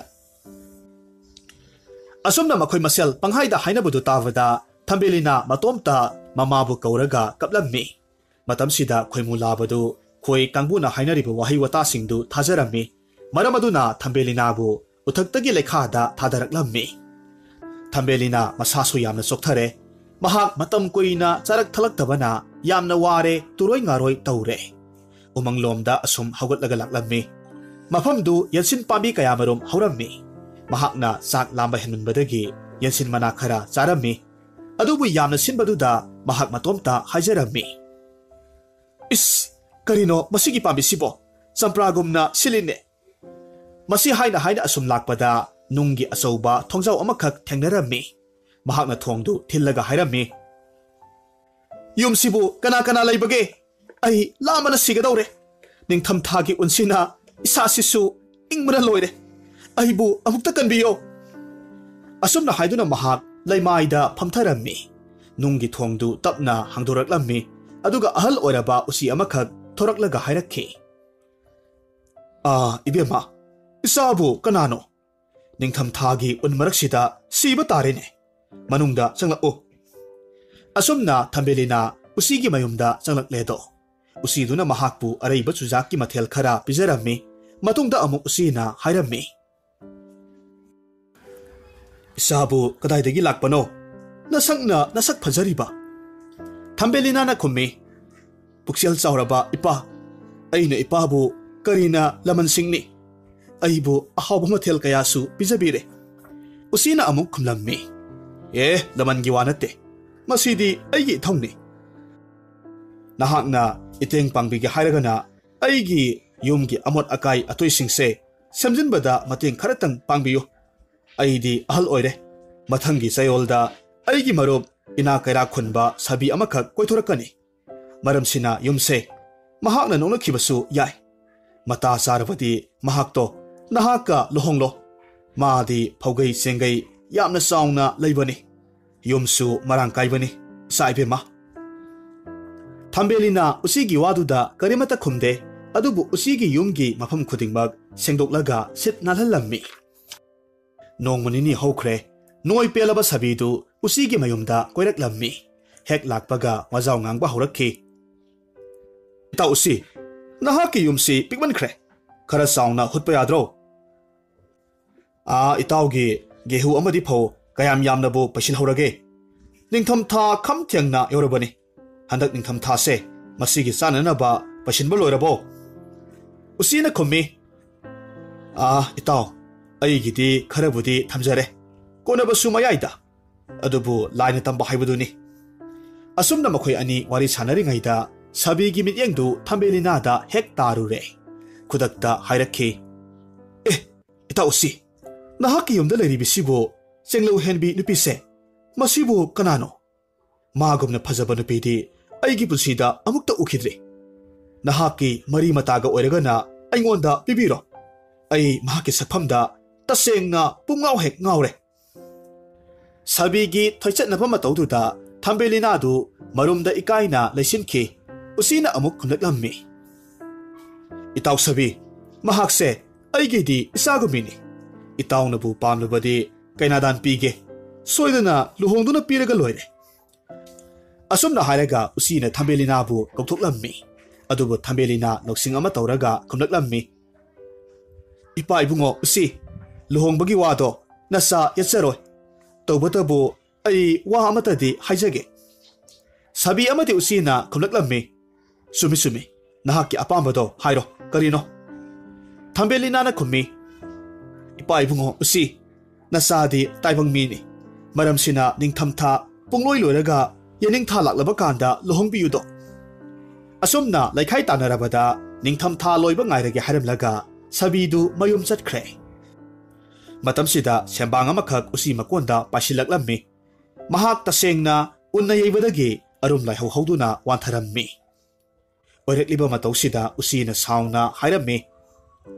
ꯑꯁꯨꯝꯅ ꯃꯈꯣꯏ ꯃꯁꯦꯜ ꯄꯪꯍꯥꯏꯗ ꯍꯥꯏꯅꯕꯗꯨ ꯇꯥꯕꯗ ꯊꯝꯕꯦꯂꯤꯅ ꯃꯇꯣꯝꯇ ꯃꯃꯥꯕꯨ ꯀꯧꯔꯒ ꯀꯞꯂꯝꯃꯤ꯫ ꯃꯇꯝꯁꯤꯗ ꯈꯣꯏꯃꯨ ꯂꯥꯕꯗꯨ ꯈꯣꯏ ꯀꯥꯡꯕꯨꯅ ꯍꯥꯏꯅꯔꯤꯕ ꯋꯥꯍꯩ ꯋꯥꯇꯥꯁꯤꯡꯗꯨ ꯊꯥꯖꯔꯝꯃꯤ꯫ ꯃꯔꯝ ꯑꯗꯨꯅ ꯊꯝꯕꯦꯂꯤꯅꯥꯕꯨ ꯎꯊꯛꯇꯒꯤ ꯂꯩꯈꯥꯗ ꯊꯥꯗꯔꯛꯂꯝꯃꯤ꯫ ꯊꯝꯕꯦꯂꯤꯅ ꯃꯁꯥꯁꯨ ꯌꯥꯝꯅ ꯆꯣꯛꯊꯔꯦ꯫ ꯃꯍꯥꯛ ꯃꯇꯝ ꯀꯨꯏꯅ ꯆꯥꯔꯛ ꯊꯛꯂꯛꯇꯕꯅ ꯌꯥꯝꯅ ꯋꯥꯔꯦ, ꯇꯨꯔꯣꯏ ꯉꯥꯔꯣꯏ ꯇꯧꯔꯦ꯫ ꯎꯃꯪꯂꯣꯝꯗ ꯑꯁꯨꯝ ꯍꯧꯒꯠꯂꯒ ꯂꯥꯛꯂꯝꯃꯤ꯫ ꯃꯐꯝꯗꯨ ꯌꯦꯟꯁꯤꯟ ꯄꯥꯝꯕꯤ ꯀꯌꯥꯃꯔꯨꯝ ꯍꯧꯔꯝꯃꯤ꯫ ꯃꯍꯥꯛꯅ ꯆꯥꯛ ꯂꯥꯝꯕ ꯍꯦꯟꯃꯟꯕꯗꯒꯤ ꯌꯦꯟꯁꯤꯟ ꯃꯅꯥ ꯈꯔ ꯆꯥꯔꯝꯃꯤ꯫ ꯑꯗꯨꯕꯨ ꯌꯥꯝꯅ ꯁꯤꯟꯕꯗꯨꯗ ꯃꯍꯥꯛ ꯃꯇꯣꯝꯇ ꯍꯥꯏꯖꯔꯝꯃꯤ, "ꯏꯁ, ꯀꯔꯤꯅꯣ ꯃꯁꯤꯒꯤ ꯄꯥꯝꯕꯤꯁꯤꯕꯣ? ꯆꯝꯄ꯭ꯔꯥꯒꯨꯝꯅ ꯁꯤꯜꯂꯤꯅꯦ!" ꯃꯁꯤ ꯍꯥꯏꯅ ꯍꯥꯏꯅ ꯑꯁꯨꯝ ꯂꯥꯛꯄꯗ ꯅꯨꯡꯒꯤ ꯑꯆꯧꯕ ꯊꯣꯡꯖꯥꯎ ꯑꯃꯈꯛ ꯊꯦꯡꯅꯔꯝꯃꯤ꯫ ꯃꯍꯥꯛꯅ ꯊꯣꯡꯗꯨ ꯊꯤꯜꯂꯒ ꯍꯥꯏꯔꯝꯃꯤ, "ꯌꯨꯝꯁꯤꯕꯨ ꯀꯅꯥ ꯀꯅꯥ ꯂꯩꯕꯒꯦ? ꯑꯩ ꯂꯥꯝꯕꯅ ꯁꯤꯒꯗꯧꯔꯦ꯫ ꯅꯤꯡꯊꯝꯊꯥꯒꯤ ꯎꯟꯁꯤꯅ ꯏꯁꯥꯁꯤꯁꯨ ꯏꯪꯕꯅ ꯂꯣꯏꯔꯦ꯫ ꯑꯩꯕꯨ ꯑꯃꯨꯛꯇ ꯀꯟꯕꯤꯌꯣ!" ꯑꯁꯨꯝꯅ ꯍꯥꯏꯗꯨꯅ ꯃꯍꯥꯛ ꯂꯩꯃꯥꯏꯗ ꯐꯝꯊꯔꯝꯃꯤ꯫ ꯅꯨꯡꯒꯤ ꯊꯣꯡꯗꯨ ꯇꯞꯅ ꯍꯥꯡꯗꯣꯔꯛꯂꯝꯃꯤ꯫ ꯑꯗꯨꯒ ꯑꯍꯜ ꯑꯣꯏꯔꯕ ꯎꯆꯤ ꯑꯃꯈꯛ ꯊꯣꯔꯛꯂꯒ ꯍꯥꯏꯔꯛꯈꯤ, "ꯑꯥ, ꯏꯕꯦꯝꯃ, ꯏꯆꯥꯕꯨ ꯀꯅꯥꯅꯣ? ꯅꯤꯡꯊꯝꯊꯥꯒꯤ ꯎꯟ ꯃꯔꯛꯁꯤꯗ ꯁꯤꯕ ꯇꯥꯔꯦꯅꯦ꯫ ꯃꯅꯨꯡꯗ ꯆꯪꯂꯛꯎ꯫" ꯑꯁꯨꯝꯅ ꯊꯝꯕꯦꯂꯤꯅ ꯎꯆꯤꯒꯤ ꯃꯌꯨꯝꯗ ꯆꯪꯂꯛꯂꯦꯗꯣ꯫ ꯎꯆꯤꯗꯨꯅ ꯃꯍꯥꯛꯄꯨ ꯑꯔꯩꯕ ꯆꯨꯖꯥꯛꯀꯤ ꯃꯊꯦꯜ ꯈꯔ ꯄꯤꯖꯔꯝꯃꯤ꯫ ꯃꯇꯨꯡꯗ ꯑꯃꯨꯛ ꯎꯆꯤꯅ ꯍꯥꯏꯔꯝꯃꯤ, "ꯏꯆꯥꯕꯨ ꯀꯗꯥꯏꯗꯒꯤ ꯂꯥꯛꯄꯅꯣ? ꯅꯁꯛꯅ ꯅꯁꯛ ꯐꯖꯔꯤꯕ?" ꯊꯝꯕꯦꯂꯤꯅꯥꯅ ꯈꯨꯝꯃꯤ, "ꯄꯨꯛꯆꯦꯜ ꯆꯥꯎꯔꯕ ꯏꯄꯥ, ꯑꯩꯅ ꯏꯄꯥꯕꯨ ꯀꯔꯤꯅ ꯂꯃꯟꯁꯤꯡꯅꯤ? ꯑꯩꯕꯨ ꯑꯍꯥꯎꯕ ꯃꯊꯦꯜ ꯀꯌꯥꯁꯨ ꯄꯤꯖꯕꯤꯔꯦ꯫" ꯎꯆꯤꯅ ꯑꯃꯨꯛ ꯈꯨꯝꯂꯝꯃꯤ, "ꯑꯦ, ꯂꯃꯟꯒꯤ ꯋꯥ ꯅꯠꯇꯦ꯫ ꯃꯁꯤꯗꯤ ꯑꯩꯒꯤ ꯏꯊꯧꯅꯤ꯫ ꯅꯍꯥꯛꯅ ꯏꯇꯦꯡ ꯄꯥꯡꯕꯤꯒꯦ ꯍꯥꯏꯔꯒꯅ ꯑꯩꯒꯤ ꯌꯨꯝꯒꯤ ꯑꯃꯣꯠ ꯑꯀꯥꯏ ꯑꯇꯣꯏꯁꯤꯡꯁꯦ ꯁꯦꯝꯖꯤꯟꯕꯗ ꯃꯇꯦꯡ ꯈꯔꯇꯪ ꯄꯥꯡꯕꯤꯌꯨ꯫ ꯑꯩꯗꯤ ꯑꯍꯜ ꯑꯣꯏꯔꯦ꯫ ꯃꯊꯪꯒꯤ ꯆꯌꯣꯜꯗ ꯑꯩꯒꯤ ꯃꯔꯨꯞ ꯏꯅꯥ ꯀꯩꯔꯥꯛ ꯈꯨꯟꯕ ꯁꯥꯕꯤ ꯑꯃꯈꯛ ꯀꯣꯏꯊꯣꯔꯛꯀꯅꯤ꯫ ꯃꯔꯝꯁꯤꯅ ꯌꯨꯝꯁꯦ ꯃꯍꯥꯛꯅ ꯅꯣꯛꯅꯈꯤꯕꯁꯨ ꯌꯥꯏ꯫ ꯃꯇꯥ ꯆꯥꯔꯕꯗꯤ ꯃꯍꯥꯛꯇꯣ ꯅꯍꯥꯛꯀ ꯂꯨꯍꯣꯡꯂꯣ꯫ ꯃꯥꯗꯤ ꯐꯧꯒꯩ ꯆꯦꯡꯒꯩ ꯌꯥꯝꯅ ꯆꯥꯎꯅ ꯂꯩꯕꯅꯤ꯫ ꯌꯨꯝꯁꯨ ꯃꯔꯥꯡ ꯀꯥꯏꯕꯅꯤ, ꯏꯆꯥ ꯏꯕꯦꯝꯃ꯫" ꯊꯝꯕꯦꯂꯤꯅ ꯎꯆꯤꯒꯤ ꯋꯥꯗꯨꯗ ꯀꯔꯤꯃꯠꯇ ꯈꯨꯝꯗꯦ, ꯑꯗꯨꯕꯨ ꯎꯆꯤꯒꯤ ꯌꯨꯝꯒꯤ ꯃꯐꯝ ꯈꯨꯗꯤꯡꯃꯛ ꯁꯦꯡꯗꯣꯛꯂꯒ ꯁꯤꯠ ꯅꯥꯜꯍꯜꯂꯝꯃꯤ꯫ ꯅꯣꯡꯃ ꯅꯤꯅꯤ ꯍꯧꯈ꯭ꯔꯦ꯫ ꯅꯣꯏ ꯄꯦꯜꯂꯕ ꯁꯥꯕꯤꯗꯨ ꯎꯆꯤꯒꯤ ꯃꯌꯨꯝꯗ ꯀꯣꯏꯔꯛꯂꯝꯃꯤ꯫ ꯍꯦꯛ ꯂꯥꯛꯄꯒ ꯋꯥꯖꯥꯎ ꯉꯥꯡꯕ ꯍꯧꯔꯛꯈꯤ꯫ "ꯏꯇꯥꯎ ꯎꯆꯤ, ꯅꯍꯥꯛꯀꯤ ꯌꯨꯝꯁꯤ ꯄꯤꯛꯃꯟꯈ꯭ꯔꯦ꯫ ꯈꯔ ꯆꯥꯎꯅ ꯍꯨꯠꯄ ꯌꯥꯗ꯭ꯔꯣ?" "ꯑꯥ, ꯏꯇꯥꯎꯒꯤ ꯒꯦꯍꯨ ꯑꯃꯗꯤ ꯐꯧ ꯀꯌꯥꯝ ꯌꯥꯝꯅꯕꯨ ꯄꯩꯁꯤꯜꯍꯧꯔꯒꯦ? ꯅꯤꯡꯊꯝꯊꯥ ꯈꯝ ꯊꯦꯡꯅ ꯌꯧꯔꯕꯅꯤ꯫ ꯍꯟꯗꯛ ꯅꯤꯡꯊꯝꯊꯥꯁꯦ ꯃꯁꯤꯒꯤ ꯆꯥꯅꯅꯕ ꯄꯩꯁꯤꯟꯕ ꯂꯣꯏꯔꯕꯣ?" ꯎꯆꯤꯅ ꯈꯨꯝꯃꯤ, "ꯑꯥ, ꯏꯇꯥꯎ, ꯑꯩꯒꯤꯗꯤ ꯈꯔꯕꯨꯗꯤ ꯊꯝꯖꯔꯦ, ꯀꯣꯟꯅꯕꯁꯨ ꯃꯌꯥꯏꯗ꯫ ꯑꯗꯨꯕꯨ ꯂꯥꯏꯅ ꯇꯝꯕ ꯍꯥꯏꯕꯗꯨꯅꯤ꯫" ꯑꯁꯨꯝꯅ ꯃꯈꯣꯏ ꯑꯅꯤ ꯋꯥꯔꯤ ꯁꯥꯟꯅꯔꯤꯉꯩꯗ ꯁꯥꯕꯤꯒꯤ ꯃꯤꯠꯌꯦꯡꯗꯨ ꯊꯝꯕꯦꯂꯤꯅꯥꯗ ꯍꯦꯛ ꯇꯥꯔꯨꯔꯦ꯫ ꯈꯨꯗꯛꯇ ꯍꯥꯏꯔꯛꯈꯤ, "ꯑꯦ, ꯏꯇꯥꯎ ꯎꯆꯤ, ꯅꯍꯥꯛꯀꯤ ꯌꯨꯝꯗ ꯂꯩꯔꯤꯕꯁꯤꯕꯨ ꯆꯦꯡꯂꯧ ꯍꯦꯟꯕꯤ ꯅꯨꯄꯤꯁꯦ, ꯃꯁꯤꯕꯨ ꯀꯅꯥꯅꯣ? ꯃꯥꯒꯨꯝꯅ ꯐꯖꯕ ꯅꯨꯄꯤꯗꯤ ꯑꯩꯒꯤ ꯄꯨꯟꯁꯤꯗ ꯑꯃꯨꯛꯇ ꯎꯈꯤꯗ꯭ꯔꯤ꯫ ꯅꯍꯥꯛꯀꯤ ꯃꯔꯤ ꯃꯇꯥꯒ ꯑꯣꯏꯔꯒꯅ ꯑꯩꯉꯣꯟꯗ ꯄꯤꯕꯤꯔꯣ꯫ ꯑꯩ ꯃꯍꯥꯛꯀꯤ ꯁꯛꯐꯝꯗ ꯇꯁꯦꯡꯅ ꯄꯨꯡꯉꯥꯎ ꯍꯦꯛ ꯉꯥꯎꯔꯦ꯫" ꯁꯥꯕꯤꯒꯤ ꯊꯣꯏꯆꯠꯅꯕ ꯃꯇꯧꯗꯨꯗ ꯊꯝꯕꯦꯂꯤꯅꯥꯗꯨ ꯃꯔꯨꯝꯗ ꯏꯀꯥꯏꯅ ꯂꯩꯁꯤꯟꯈꯤ꯫ ꯎꯆꯤꯅ ꯑꯃꯨꯛ ꯈꯨꯝꯂꯛꯂꯝꯃꯤ, "ꯏꯇꯥꯎ ꯁꯥꯕꯤ, ꯃꯍꯥꯛꯁꯦ ꯑꯩꯒꯤꯗꯤ ꯏꯆꯥꯒꯨꯝꯕꯤꯅꯤ꯫ ꯏꯇꯥꯎꯅꯕꯨ ꯄꯥꯝꯂꯕꯗꯤ ꯀꯩꯅꯥꯗꯥꯟ ꯄꯤꯒꯦ꯫ ꯁꯣꯏꯗꯅ ꯂꯨꯍꯣꯡꯗꯨꯅ ꯄꯤꯔꯒ ꯂꯣꯏꯔꯦ꯫" ꯑꯁꯨꯝꯅ ꯍꯥꯏꯔꯒ ꯎꯆꯤꯅ ꯊꯝꯕꯦꯂꯤꯅꯥꯕꯨ ꯀꯧꯊꯣꯛꯂꯝꯃꯤ꯫ ꯑꯗꯨꯕꯨ ꯊꯝꯕꯦꯂꯤꯅꯥ ꯂꯧꯁꯤꯡ ꯑꯃ ꯇꯧꯔꯒ ꯈꯨꯝꯂꯛꯂꯝꯃꯤ, "ꯏꯄꯥ ꯏꯕꯨꯡꯉꯣ ꯎꯆꯤ, ꯂꯨꯍꯣꯡꯕꯒꯤ ꯋꯥꯗꯣ ꯅꯆꯥ ꯌꯦꯠꯆꯔꯣꯏ꯫ ꯇꯧꯕꯇꯕꯨ ꯑꯩ ꯋꯥ ꯑꯃꯇꯗꯤ ꯍꯥꯏꯖꯒꯦ꯫" ꯁꯥꯕꯤ ꯑꯃꯗꯤ ꯎꯆꯤꯅ ꯈꯨꯝꯂꯛꯂꯝꯃꯤ, "ꯆꯨꯝꯃꯤ, ꯆꯨꯝꯃꯤ, ꯅꯍꯥꯛꯀꯤ ꯑꯄꯥꯝꯕꯗꯣ ꯍꯥꯏꯔꯣ, ꯀꯔꯤꯅꯣ?" ꯊꯝꯕꯦꯂꯤꯅꯥꯅ ꯈꯨꯝꯃꯤ, "ꯏꯄꯥ ꯏꯕꯨꯡꯉꯣ ꯎꯆꯤ, ꯅꯆꯥꯗꯤ ꯇꯥꯏꯕꯪ ꯃꯤꯅꯤ꯫ ꯃꯔꯝꯁꯤꯅ ꯅꯤꯡꯊꯝꯊꯥ ꯄꯨꯡꯂꯣꯏ ꯂꯣꯏꯔꯒ ꯌꯦꯅꯤꯡꯊꯥ ꯂꯥꯛꯂꯕ ꯀꯥꯟꯗ ꯂꯨꯍꯣꯡꯕꯤꯌꯨꯗꯣ꯫" ꯑꯁꯨꯝꯅ ꯂꯩꯈꯥꯏ ꯇꯥꯟꯅꯔꯕꯗ ꯅꯤꯡꯊꯝꯊꯥ ꯂꯣꯏꯕ ꯉꯥꯏꯔꯒꯦ ꯍꯥꯏꯔꯝꯂꯒ ꯁꯥꯕꯤꯗꯨ ꯃꯌꯨꯝ ꯆꯠꯈ꯭ꯔꯦ꯫ ꯃꯇꯝꯁꯤꯗ ꯁꯦꯝꯕꯥꯡ ꯑꯃꯈꯛ ꯎꯆꯤ ꯃꯀꯣꯟꯗ ꯄꯥꯏꯁꯤꯜꯂꯛꯂꯝꯃꯤ꯫ ꯃꯍꯥꯛ ꯇꯁꯦꯡꯅ ꯎꯟꯅ ꯌꯩꯕꯗꯒꯤ ꯑꯔꯨꯝ ꯂꯥꯏꯍꯧ ꯍꯧꯗꯨꯅ ꯋꯥꯟꯊꯔꯝꯃꯤ꯫ ꯑꯣꯏꯔꯛꯂꯤꯕ ꯃꯇꯧꯁꯤꯗ ꯎꯆꯤꯅ ꯁꯥꯎꯅ ꯍꯥꯏꯔꯝꯃꯤ,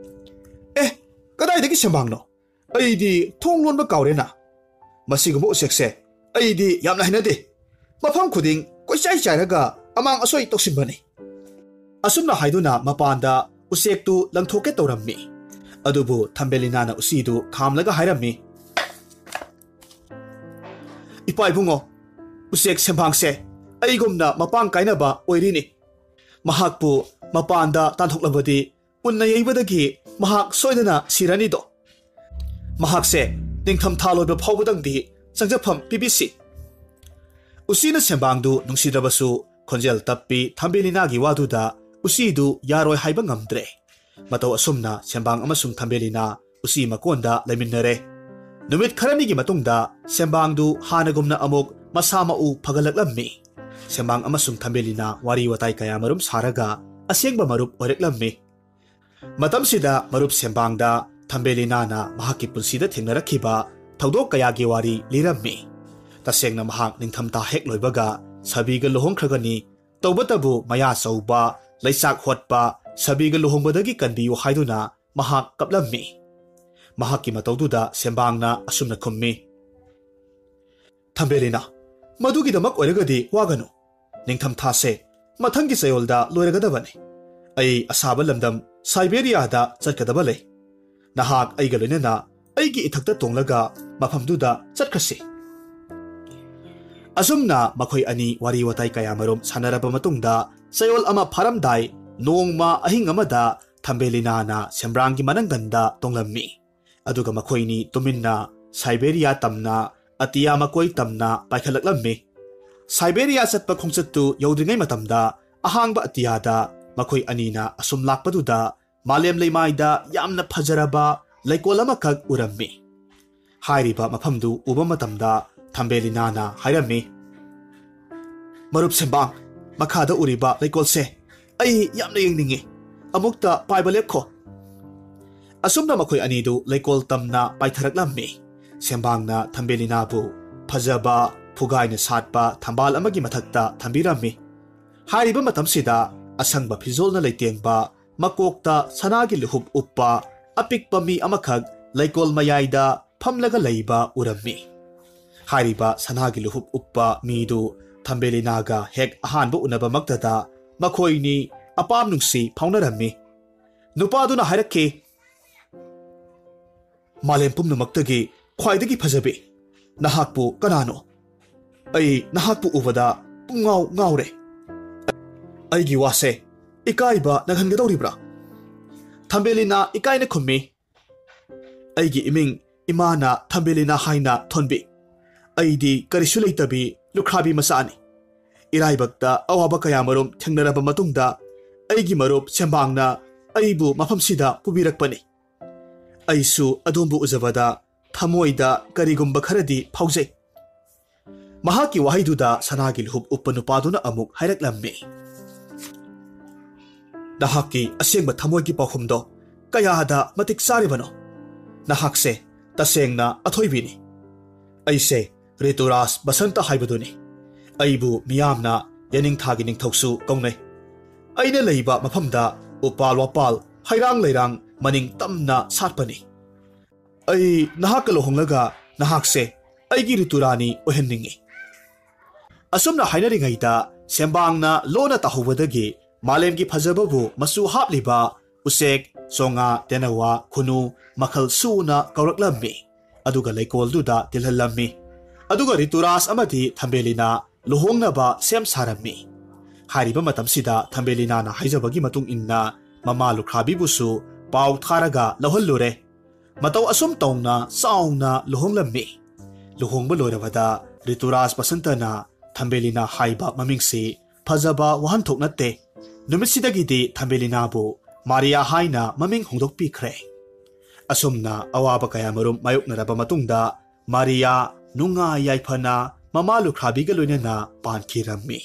"ꯑꯦ, ꯀꯗꯥꯏꯗꯒꯤ ꯁꯦꯝꯕꯥꯡꯅꯣ? ꯑꯩꯗꯤ ꯊꯣꯡ ꯂꯣꯟꯕ ꯀꯥꯎꯔꯦꯅ꯫ ꯃꯁꯤꯒꯨꯝꯕ ꯎꯆꯦꯛꯁꯦ ꯑꯩꯗꯤ ꯌꯥꯝꯅ ꯍꯩꯅꯗꯦ꯫ ꯃꯐꯝ ꯈꯨꯗꯤꯡ ꯀꯣꯏꯆꯥꯏ ꯆꯥꯏꯔꯒ ꯑꯃꯥꯡ ꯑꯁꯣꯏ ꯇꯧꯁꯤꯟꯕꯅꯤ꯫" ꯑꯁꯨꯝꯅ ꯍꯥꯏꯗꯨꯅ ꯃꯄꯥꯟꯗ ꯎꯆꯦꯛꯇꯨ ꯂꯪꯊꯣꯛꯀꯦ ꯇꯧꯔꯝꯃꯤ꯫ ꯑꯗꯨꯕꯨ ꯊꯝꯕꯦꯂꯤꯅꯥꯅ ꯎꯆꯤꯗꯨ ꯈꯥꯝꯂꯒ ꯍꯥꯏꯔꯝꯃꯤ, "ꯏꯄꯥ ꯏꯕꯨꯡꯉꯣ, ꯎꯆꯦꯛ ꯁꯦꯝꯕꯥꯡꯁꯦ ꯑꯩꯒꯨꯝꯅ ꯃꯄꯥꯡ ꯀꯥꯏꯅꯕ ꯑꯣꯏꯔꯤꯅꯤ꯫ ꯃꯍꯥꯛꯄꯨ ꯃꯄꯥꯟꯗ ꯇꯥꯟꯊꯣꯛꯂꯕꯗꯤ ꯎꯟꯅ ꯌꯩꯕꯗꯒꯤ ꯃꯍꯥꯛ ꯁꯣꯏꯗꯅ ꯁꯤꯔꯅꯤꯗꯣ꯫ ꯃꯍꯥꯛꯁꯦ ꯅꯤꯡꯊꯝꯊꯥ ꯂꯣꯏꯕ ꯐꯥꯎꯕꯗꯪꯗꯤ ꯆꯪꯖꯐꯝ ꯄꯤꯕꯤꯁꯤ꯫" ꯎꯆꯤꯅ ꯁꯦꯝꯕꯥꯡꯗꯨ ꯅꯨꯡꯁꯤꯗ꯭ꯔꯕꯁꯨ ꯈꯣꯟꯖꯦꯜ ꯇꯞꯄꯤ ꯊꯝꯕꯦꯂꯤꯅꯥꯒꯤ ꯋꯥꯗꯨꯗ ꯎꯆꯤꯗꯨ ꯌꯥꯔꯣꯏ ꯍꯥꯏꯕ ꯉꯝꯗ꯭ꯔꯦ꯫ ꯃꯇꯧ ꯑꯁꯨꯝꯅ ꯁꯦꯝꯕꯥꯡ ꯑꯃꯁꯨꯡ ꯊꯝꯕꯦꯂꯤꯅꯥ ꯎꯆꯤ ꯃꯀꯣꯟꯗ ꯂꯩꯃꯤꯟꯅꯔꯦ꯫ ꯅꯨꯃꯤꯠ ꯈꯔꯅꯤꯒꯤ ꯃꯇꯨꯡꯗ ꯁꯦꯝꯕꯥꯡꯗꯨ ꯍꯥꯟꯅꯒꯨꯝꯅ ꯑꯃꯨꯛ ꯃꯁꯥ ꯃꯎ ꯐꯒꯠꯂꯛꯂꯝꯃꯤ꯫ ꯁꯦꯝꯕꯥꯡ ꯑꯃꯁꯨꯡ ꯊꯝꯕꯦꯂꯤꯅꯥ ꯋꯥꯔꯤ ꯋꯥꯇꯥꯏ ꯀꯌꯥꯃꯔꯨꯝ ꯁꯥꯔꯒ ꯑꯁꯦꯡꯕ ꯃꯔꯨꯞ ꯑꯣꯏꯔꯛꯂꯝꯃꯤ꯫ ꯃꯇꯝꯁꯤꯗ ꯃꯔꯨꯞ ꯁꯦꯝꯕꯥꯡꯗ ꯊꯝꯕꯦꯂꯤꯅꯥꯅ ꯃꯍꯥꯛꯀꯤ ꯄꯨꯟꯁꯤꯗ ꯊꯦꯡꯅꯔꯛꯈꯤꯕ ꯊꯧꯗꯣꯛ ꯀꯌꯥꯒꯤ ꯋꯥꯔꯤ ꯂꯤꯔꯝꯃꯤ꯫ ꯇꯁꯦꯡꯅ ꯃꯍꯥꯛ ꯅꯤꯡꯊꯝꯊꯥ ꯍꯦꯛ ꯂꯣꯏꯕꯒ ꯁꯥꯕꯤꯒ ꯂꯨꯍꯣꯡꯈ꯭ꯔꯒꯅꯤ꯫ ꯇꯧꯕꯇꯕꯨ ꯃꯌꯥ ꯆꯧꯕ, ꯂꯩꯆꯥꯛ ꯍꯣꯠꯄ, ꯁꯥꯕꯤꯒ ꯂꯨꯍꯣꯡꯕꯗꯒꯤ ꯀꯟꯕꯤꯌꯨ ꯍꯥꯏꯗꯨꯅ ꯃꯍꯥꯛ ꯀꯞꯂꯝꯃꯤ꯫ ꯃꯍꯥꯛꯀꯤ ꯃꯇꯧꯗꯨꯗ ꯁꯦꯝꯕꯥꯡꯅ ꯑꯁꯨꯝꯅ ꯈꯨꯝꯃꯤ, "ꯊꯝꯕꯦꯂꯤꯅꯥ, ꯃꯗꯨꯒꯤꯗꯃꯛ ꯑꯣꯏꯔꯒꯗꯤ ꯋꯥꯒꯅꯨ꯫ ꯅꯤꯡꯊꯝꯊꯥꯁꯦ ꯃꯊꯪꯒꯤ ꯆꯌꯣꯜꯗ ꯂꯣꯏꯔꯒꯗꯕꯅꯤ꯫ ꯑꯩ ꯑꯁꯥꯕ ꯂꯝꯗꯝ ꯁꯥꯏꯕꯦꯔꯤꯌꯥꯗ ꯆꯠꯀꯗꯕ ꯂꯩ꯫ ꯅꯍꯥꯛ ꯑꯩꯒ ꯂꯣꯏꯅꯅ ꯑꯩꯒꯤ ꯏꯊꯛꯇ ꯇꯣꯡꯂꯒ ꯃꯐꯝꯗꯨꯗ ꯆꯠꯈ꯭ꯔꯁꯤ꯫" ꯑꯁꯨꯝꯅ ꯃꯈꯣꯏ ꯑꯅꯤ ꯋꯥꯔꯤ ꯋꯥꯇꯥꯏ ꯀꯌꯥꯃꯔꯨꯝ ꯁꯥꯟꯅꯔꯕ ꯃꯇꯨꯡꯗ ꯆꯌꯣꯜ ꯑꯃ ꯐꯥꯔꯝꯗꯥꯏ ꯅꯣꯡꯃ ꯑꯍꯤꯡ ꯑꯃꯗ ꯊꯝꯕꯦꯂꯤꯅꯥꯅ ꯁꯦꯝꯕ꯭ꯔꯥꯡꯒꯤ ꯃꯅꯪꯒꯟꯗ ꯇꯣꯡꯂꯝꯃꯤ꯫ ꯑꯗꯨꯒ ꯃꯈꯣꯏꯅꯤ ꯇꯨꯃꯤꯟꯅ ꯁꯥꯏꯕꯦꯔꯤꯌꯥ ꯇꯝꯅ ꯑꯇꯤꯌꯥ ꯃꯀꯣꯏ ꯇꯝꯅ ꯄꯥꯏꯈꯠꯂꯛꯂꯝꯃꯤ꯫ ꯁꯥꯏꯕꯦꯔꯤꯌꯥ ꯆꯠꯄ ꯈꯣꯡꯆꯠꯇꯨ ꯌꯧꯗ꯭ꯔꯤꯉꯩ ꯃꯇꯝꯗ ꯑꯍꯥꯡꯕ ꯑꯇꯤꯌꯥꯗ ꯃꯈꯣꯏ ꯑꯅꯤꯅ ꯑꯁꯨꯝ ꯂꯥꯛꯄꯗꯨꯗ ꯃꯥꯂꯦꯝ ꯂꯩꯃꯥꯏꯗ ꯌꯥꯝꯅ ꯐꯖꯔꯕ ꯂꯩꯀꯣꯜ ꯑꯃꯈꯛ ꯎꯔꯝꯃꯤ꯫ ꯍꯥꯏꯔꯤꯕ ꯃꯐꯝꯗꯨ ꯎꯕ ꯃꯇꯝꯗ ꯊꯝꯕꯦꯂꯤꯅꯥꯅ ꯍꯥꯏꯔꯝꯃꯤ, "ꯃꯔꯨꯞ ꯁꯦꯝꯕꯥꯡ, ꯃꯈꯥꯗ ꯎꯔꯤꯕ ꯂꯩꯀꯣꯜꯁꯦ ꯑꯩ ꯌꯥꯝꯅ ꯌꯦꯡꯅꯤꯡꯉꯤ꯫ ꯑꯃꯨꯛꯇ ꯄꯥꯏꯕ ꯂꯦꯞꯈꯣ꯫" ꯑꯁꯨꯝꯅ ꯃꯈꯣꯏ ꯑꯅꯤꯗꯨ ꯂꯩꯀꯣꯜ ꯇꯝꯅ ꯄꯥꯏꯊꯔꯛꯂꯝꯃꯤ꯫ ꯁꯦꯝꯕꯥꯡꯅ ꯊꯝꯕꯦꯂꯤꯅꯥꯕꯨ ꯐꯖꯕ ꯐꯨꯒꯥꯏꯅ ꯁꯥꯠꯄ ꯊꯝꯕꯥꯜ ꯑꯃꯒꯤ ꯃꯊꯛꯇ ꯊꯝꯕꯤꯔꯝꯃꯤ꯫ ꯍꯥꯏꯔꯤꯕ ꯃꯇꯝꯁꯤꯗ ꯑꯁꯪꯕ ꯐꯤꯖꯣꯜꯅ ꯂꯩꯇꯦꯡꯕ, ꯃꯀꯣꯛꯇ ꯁꯅꯥꯒꯤ ꯂꯨꯍꯨꯞ ꯎꯞꯄ ꯑꯄꯤꯛꯄ ꯃꯤ ꯑꯃꯈꯛ ꯂꯩꯀꯣꯜ ꯃꯌꯥꯏꯗ ꯐꯝꯂꯒ ꯂꯩꯕ ꯎꯔꯝꯃꯤ꯫ ꯍꯥꯏꯔꯤꯕ ꯁꯅꯥꯒꯤ ꯂꯨꯍꯨꯞ ꯎꯞꯄ ꯃꯤꯗꯨ ꯊꯝꯕꯦꯂꯤꯅꯥꯒ ꯍꯦꯛ ꯑꯍꯥꯟꯕ ꯎꯅꯕꯃꯛꯇꯗ ꯃꯈꯣꯏꯅꯤ ꯑꯄꯥꯝ ꯅꯨꯡꯁꯤ ꯐꯥꯎꯅꯔꯝꯃꯤ꯫ ꯅꯨꯄꯥꯗꯨꯅ ꯍꯥꯏꯔꯛꯈꯤ, "ꯃꯥꯂꯦꯝ ꯄꯨꯝꯅꯃꯛꯇꯒꯤ ꯈ꯭ꯋꯥꯏꯗꯒꯤ ꯐꯖꯕꯤ, ꯅꯍꯥꯛꯄꯨ ꯀꯅꯥꯅꯣ? ꯑꯩ ꯅꯍꯥꯛꯄꯨ ꯎꯕꯗ ꯄꯨꯡꯉꯥꯎ ꯉꯥꯎꯔꯦ꯫ ꯑꯩꯒꯤ ꯋꯥꯁꯦ ꯏꯀꯥꯏꯕ ꯅꯪꯍꯟꯒꯗꯧꯔꯤꯕ꯭ꯔꯥ?" ꯊꯝꯕꯦꯂꯤꯅ ꯏꯀꯥꯏꯅ ꯈꯨꯝꯃꯤ, "ꯑꯩꯒꯤ ꯏꯃꯤꯡ ꯏꯃꯥꯅ ꯊꯝꯕꯦꯂꯤꯅ ꯍꯥꯏꯅ ꯊꯣꯟꯕꯤ꯫ ꯑꯩꯗꯤ ꯀꯔꯤꯁꯨ ꯂꯩꯇꯕꯤ ꯂꯨꯈ꯭ꯔꯥꯕꯤ ꯃꯆꯥꯅꯤ꯫ ꯏꯔꯥꯏꯕꯛꯇ ꯑꯋꯥꯕ ꯀꯌꯥꯃꯔꯨꯝ ꯊꯦꯡꯅꯔꯕ ꯃꯇꯨꯡꯗ ꯑꯩꯒꯤ ꯃꯔꯨꯞ ꯁꯦꯝꯕꯥꯡꯅ ꯑꯩꯕꯨ ꯃꯐꯝꯁꯤꯗ ꯄꯨꯕꯤꯔꯛꯄꯅꯤ꯫ ꯑꯩꯁꯨ ꯑꯗꯣꯝꯕꯨ ꯎꯖꯕꯗ ꯊꯃꯣꯏꯗ ꯀꯔꯤꯒꯨꯝꯕ ꯈꯔꯗꯤ ꯐꯥꯎꯖꯩ꯫ ꯃꯍꯥꯛꯀꯤ ꯋꯥꯍꯩꯗꯨꯗ ꯁꯅꯥꯒꯤ ꯂꯨꯍꯨꯞ ꯎꯞꯄ ꯅꯨꯄꯥꯗꯨꯅ ꯑꯃꯨꯛ ꯍꯥꯏꯔꯛꯂꯝꯃꯤ, "ꯅꯍꯥꯛꯀꯤ ꯑꯁꯦꯡꯕ ꯊꯃꯣꯏꯒꯤ ꯄꯥꯎꯈꯨꯝꯗꯣ ꯀꯌꯥꯗ ꯃꯇꯤꯛ ꯆꯥꯔꯤꯕꯅꯣ? ꯅꯍꯥꯛꯁꯦ ꯇꯁꯦꯡꯅ ꯑꯊꯣꯏꯕꯤꯅꯤ꯫ ꯑꯩꯁꯦ ꯔꯤꯇꯨꯔꯥꯖ ꯕꯁꯟꯇ ꯍꯥꯏꯕꯗꯨꯅꯤ꯫ ꯑꯩꯕꯨ ꯃꯤꯌꯥꯝꯅ ꯌꯦꯅꯤꯡꯊꯥꯒꯤ ꯅꯤꯡꯊꯧꯁꯨ ꯀꯧꯅꯩ꯫ ꯑꯩꯅ ꯂꯩꯕ ꯃꯐꯝꯗ ꯎꯄꯥꯜ ꯋꯥꯄꯥꯜ, ꯍꯩꯔꯥꯡ ꯂꯩꯔꯥꯡ ꯃꯅꯤꯡ ꯇꯝꯅ ꯁꯥꯠꯄꯅꯤ꯫ ꯑꯩ ꯅꯍꯥꯛꯀ ꯂꯨꯍꯣꯡꯂꯒ ꯅꯍꯥꯛꯁꯦ ꯑꯩꯒꯤ ꯔꯤꯇꯨꯔꯥꯅꯤ ꯑꯣꯏꯍꯟꯅꯤꯡꯏ꯫" ꯑꯁꯨꯝꯅ ꯍꯥꯏꯅꯔꯤꯉꯩꯗ ꯁꯦꯝꯕꯥꯡꯅ ꯂꯣꯟꯅ ꯇꯥꯍꯧꯕꯗꯒꯤ ꯃꯥꯂꯦꯝꯒꯤ ꯐꯖꯕꯕꯨ ꯃꯆꯨ ꯍꯥꯞꯂꯤꯕ ꯎꯆꯦꯛ, ꯆꯣꯉꯥ, ꯇꯦꯅꯋꯥ, ꯈꯨꯅꯨ ꯃꯈꯜ ꯁꯨꯅ ꯀꯧꯔꯛꯂꯝꯃꯤ꯫ ꯑꯗꯨꯒ ꯂꯩꯀꯣꯜꯗꯨꯗ ꯇꯤꯜꯍꯜꯂꯝꯃꯤ꯫ ꯑꯗꯨꯒ ꯔꯤꯇꯨꯔꯥꯖ ꯑꯃꯗꯤ ꯊꯝꯕꯦꯂꯤꯅꯥ ꯂꯨꯍꯣꯡꯅꯕ ꯁꯦꯝ ꯁꯥꯔꯝꯃꯤ꯫ ꯍꯥꯏꯔꯤꯕ ꯃꯇꯝꯁꯤꯗ ꯊꯝꯕꯦꯂꯤꯅꯥꯅ ꯍꯥꯏꯖꯕꯒꯤ ꯃꯇꯨꯡ ꯏꯟꯅ ꯃꯃꯥ ꯂꯨꯈ꯭ꯔꯥꯕꯤꯕꯨꯁꯨ ꯄꯥꯎ ꯊꯥꯔꯒ ꯂꯧꯍꯜꯂꯨꯔꯦ꯫ ꯃꯇꯧ ꯑꯁꯨꯝ ꯇꯧꯅ ꯆꯥꯎꯅ ꯂꯨꯍꯣꯡꯂꯝꯃꯤ꯫ ꯂꯨꯍꯣꯡꯕ ꯂꯣꯏꯔꯕꯗ ꯔꯤꯇꯨꯔꯥꯖ ꯕꯁꯟꯇꯅ ꯊꯝꯕꯦꯂꯤꯅꯥ ꯍꯥꯏꯕ ꯃꯃꯤꯡꯁꯤ ꯐꯖꯕ ꯋꯥꯍꯟꯊꯣꯛ ꯅꯠꯇꯦ꯫ ꯅꯨꯃꯤꯠꯁꯤꯗꯒꯤꯗꯤ ꯊꯝꯕꯦꯂꯤꯅꯥꯕꯨ ꯃꯥꯔꯤꯌꯥ ꯍꯥꯏꯅ ꯃꯃꯤꯡ ꯍꯣꯡꯗꯣꯛꯄꯤꯈ꯭ꯔꯦ꯫ ꯑꯁꯨꯝꯅ ꯑꯋꯥꯕ ꯀꯌꯥꯃꯔꯨꯝ ꯃꯥꯌꯣꯛꯅꯔꯕ ꯃꯇꯨꯡꯗ ꯃꯥꯔꯤꯌꯥ ꯅꯨꯡꯉꯥꯏ ꯌꯥꯏꯐꯅ ꯃꯃꯥ ꯂꯨꯈ꯭ꯔꯥꯕꯤꯒ ꯂꯣꯏꯅꯅ ꯄꯥꯟꯈꯤꯔꯝꯃꯤ꯫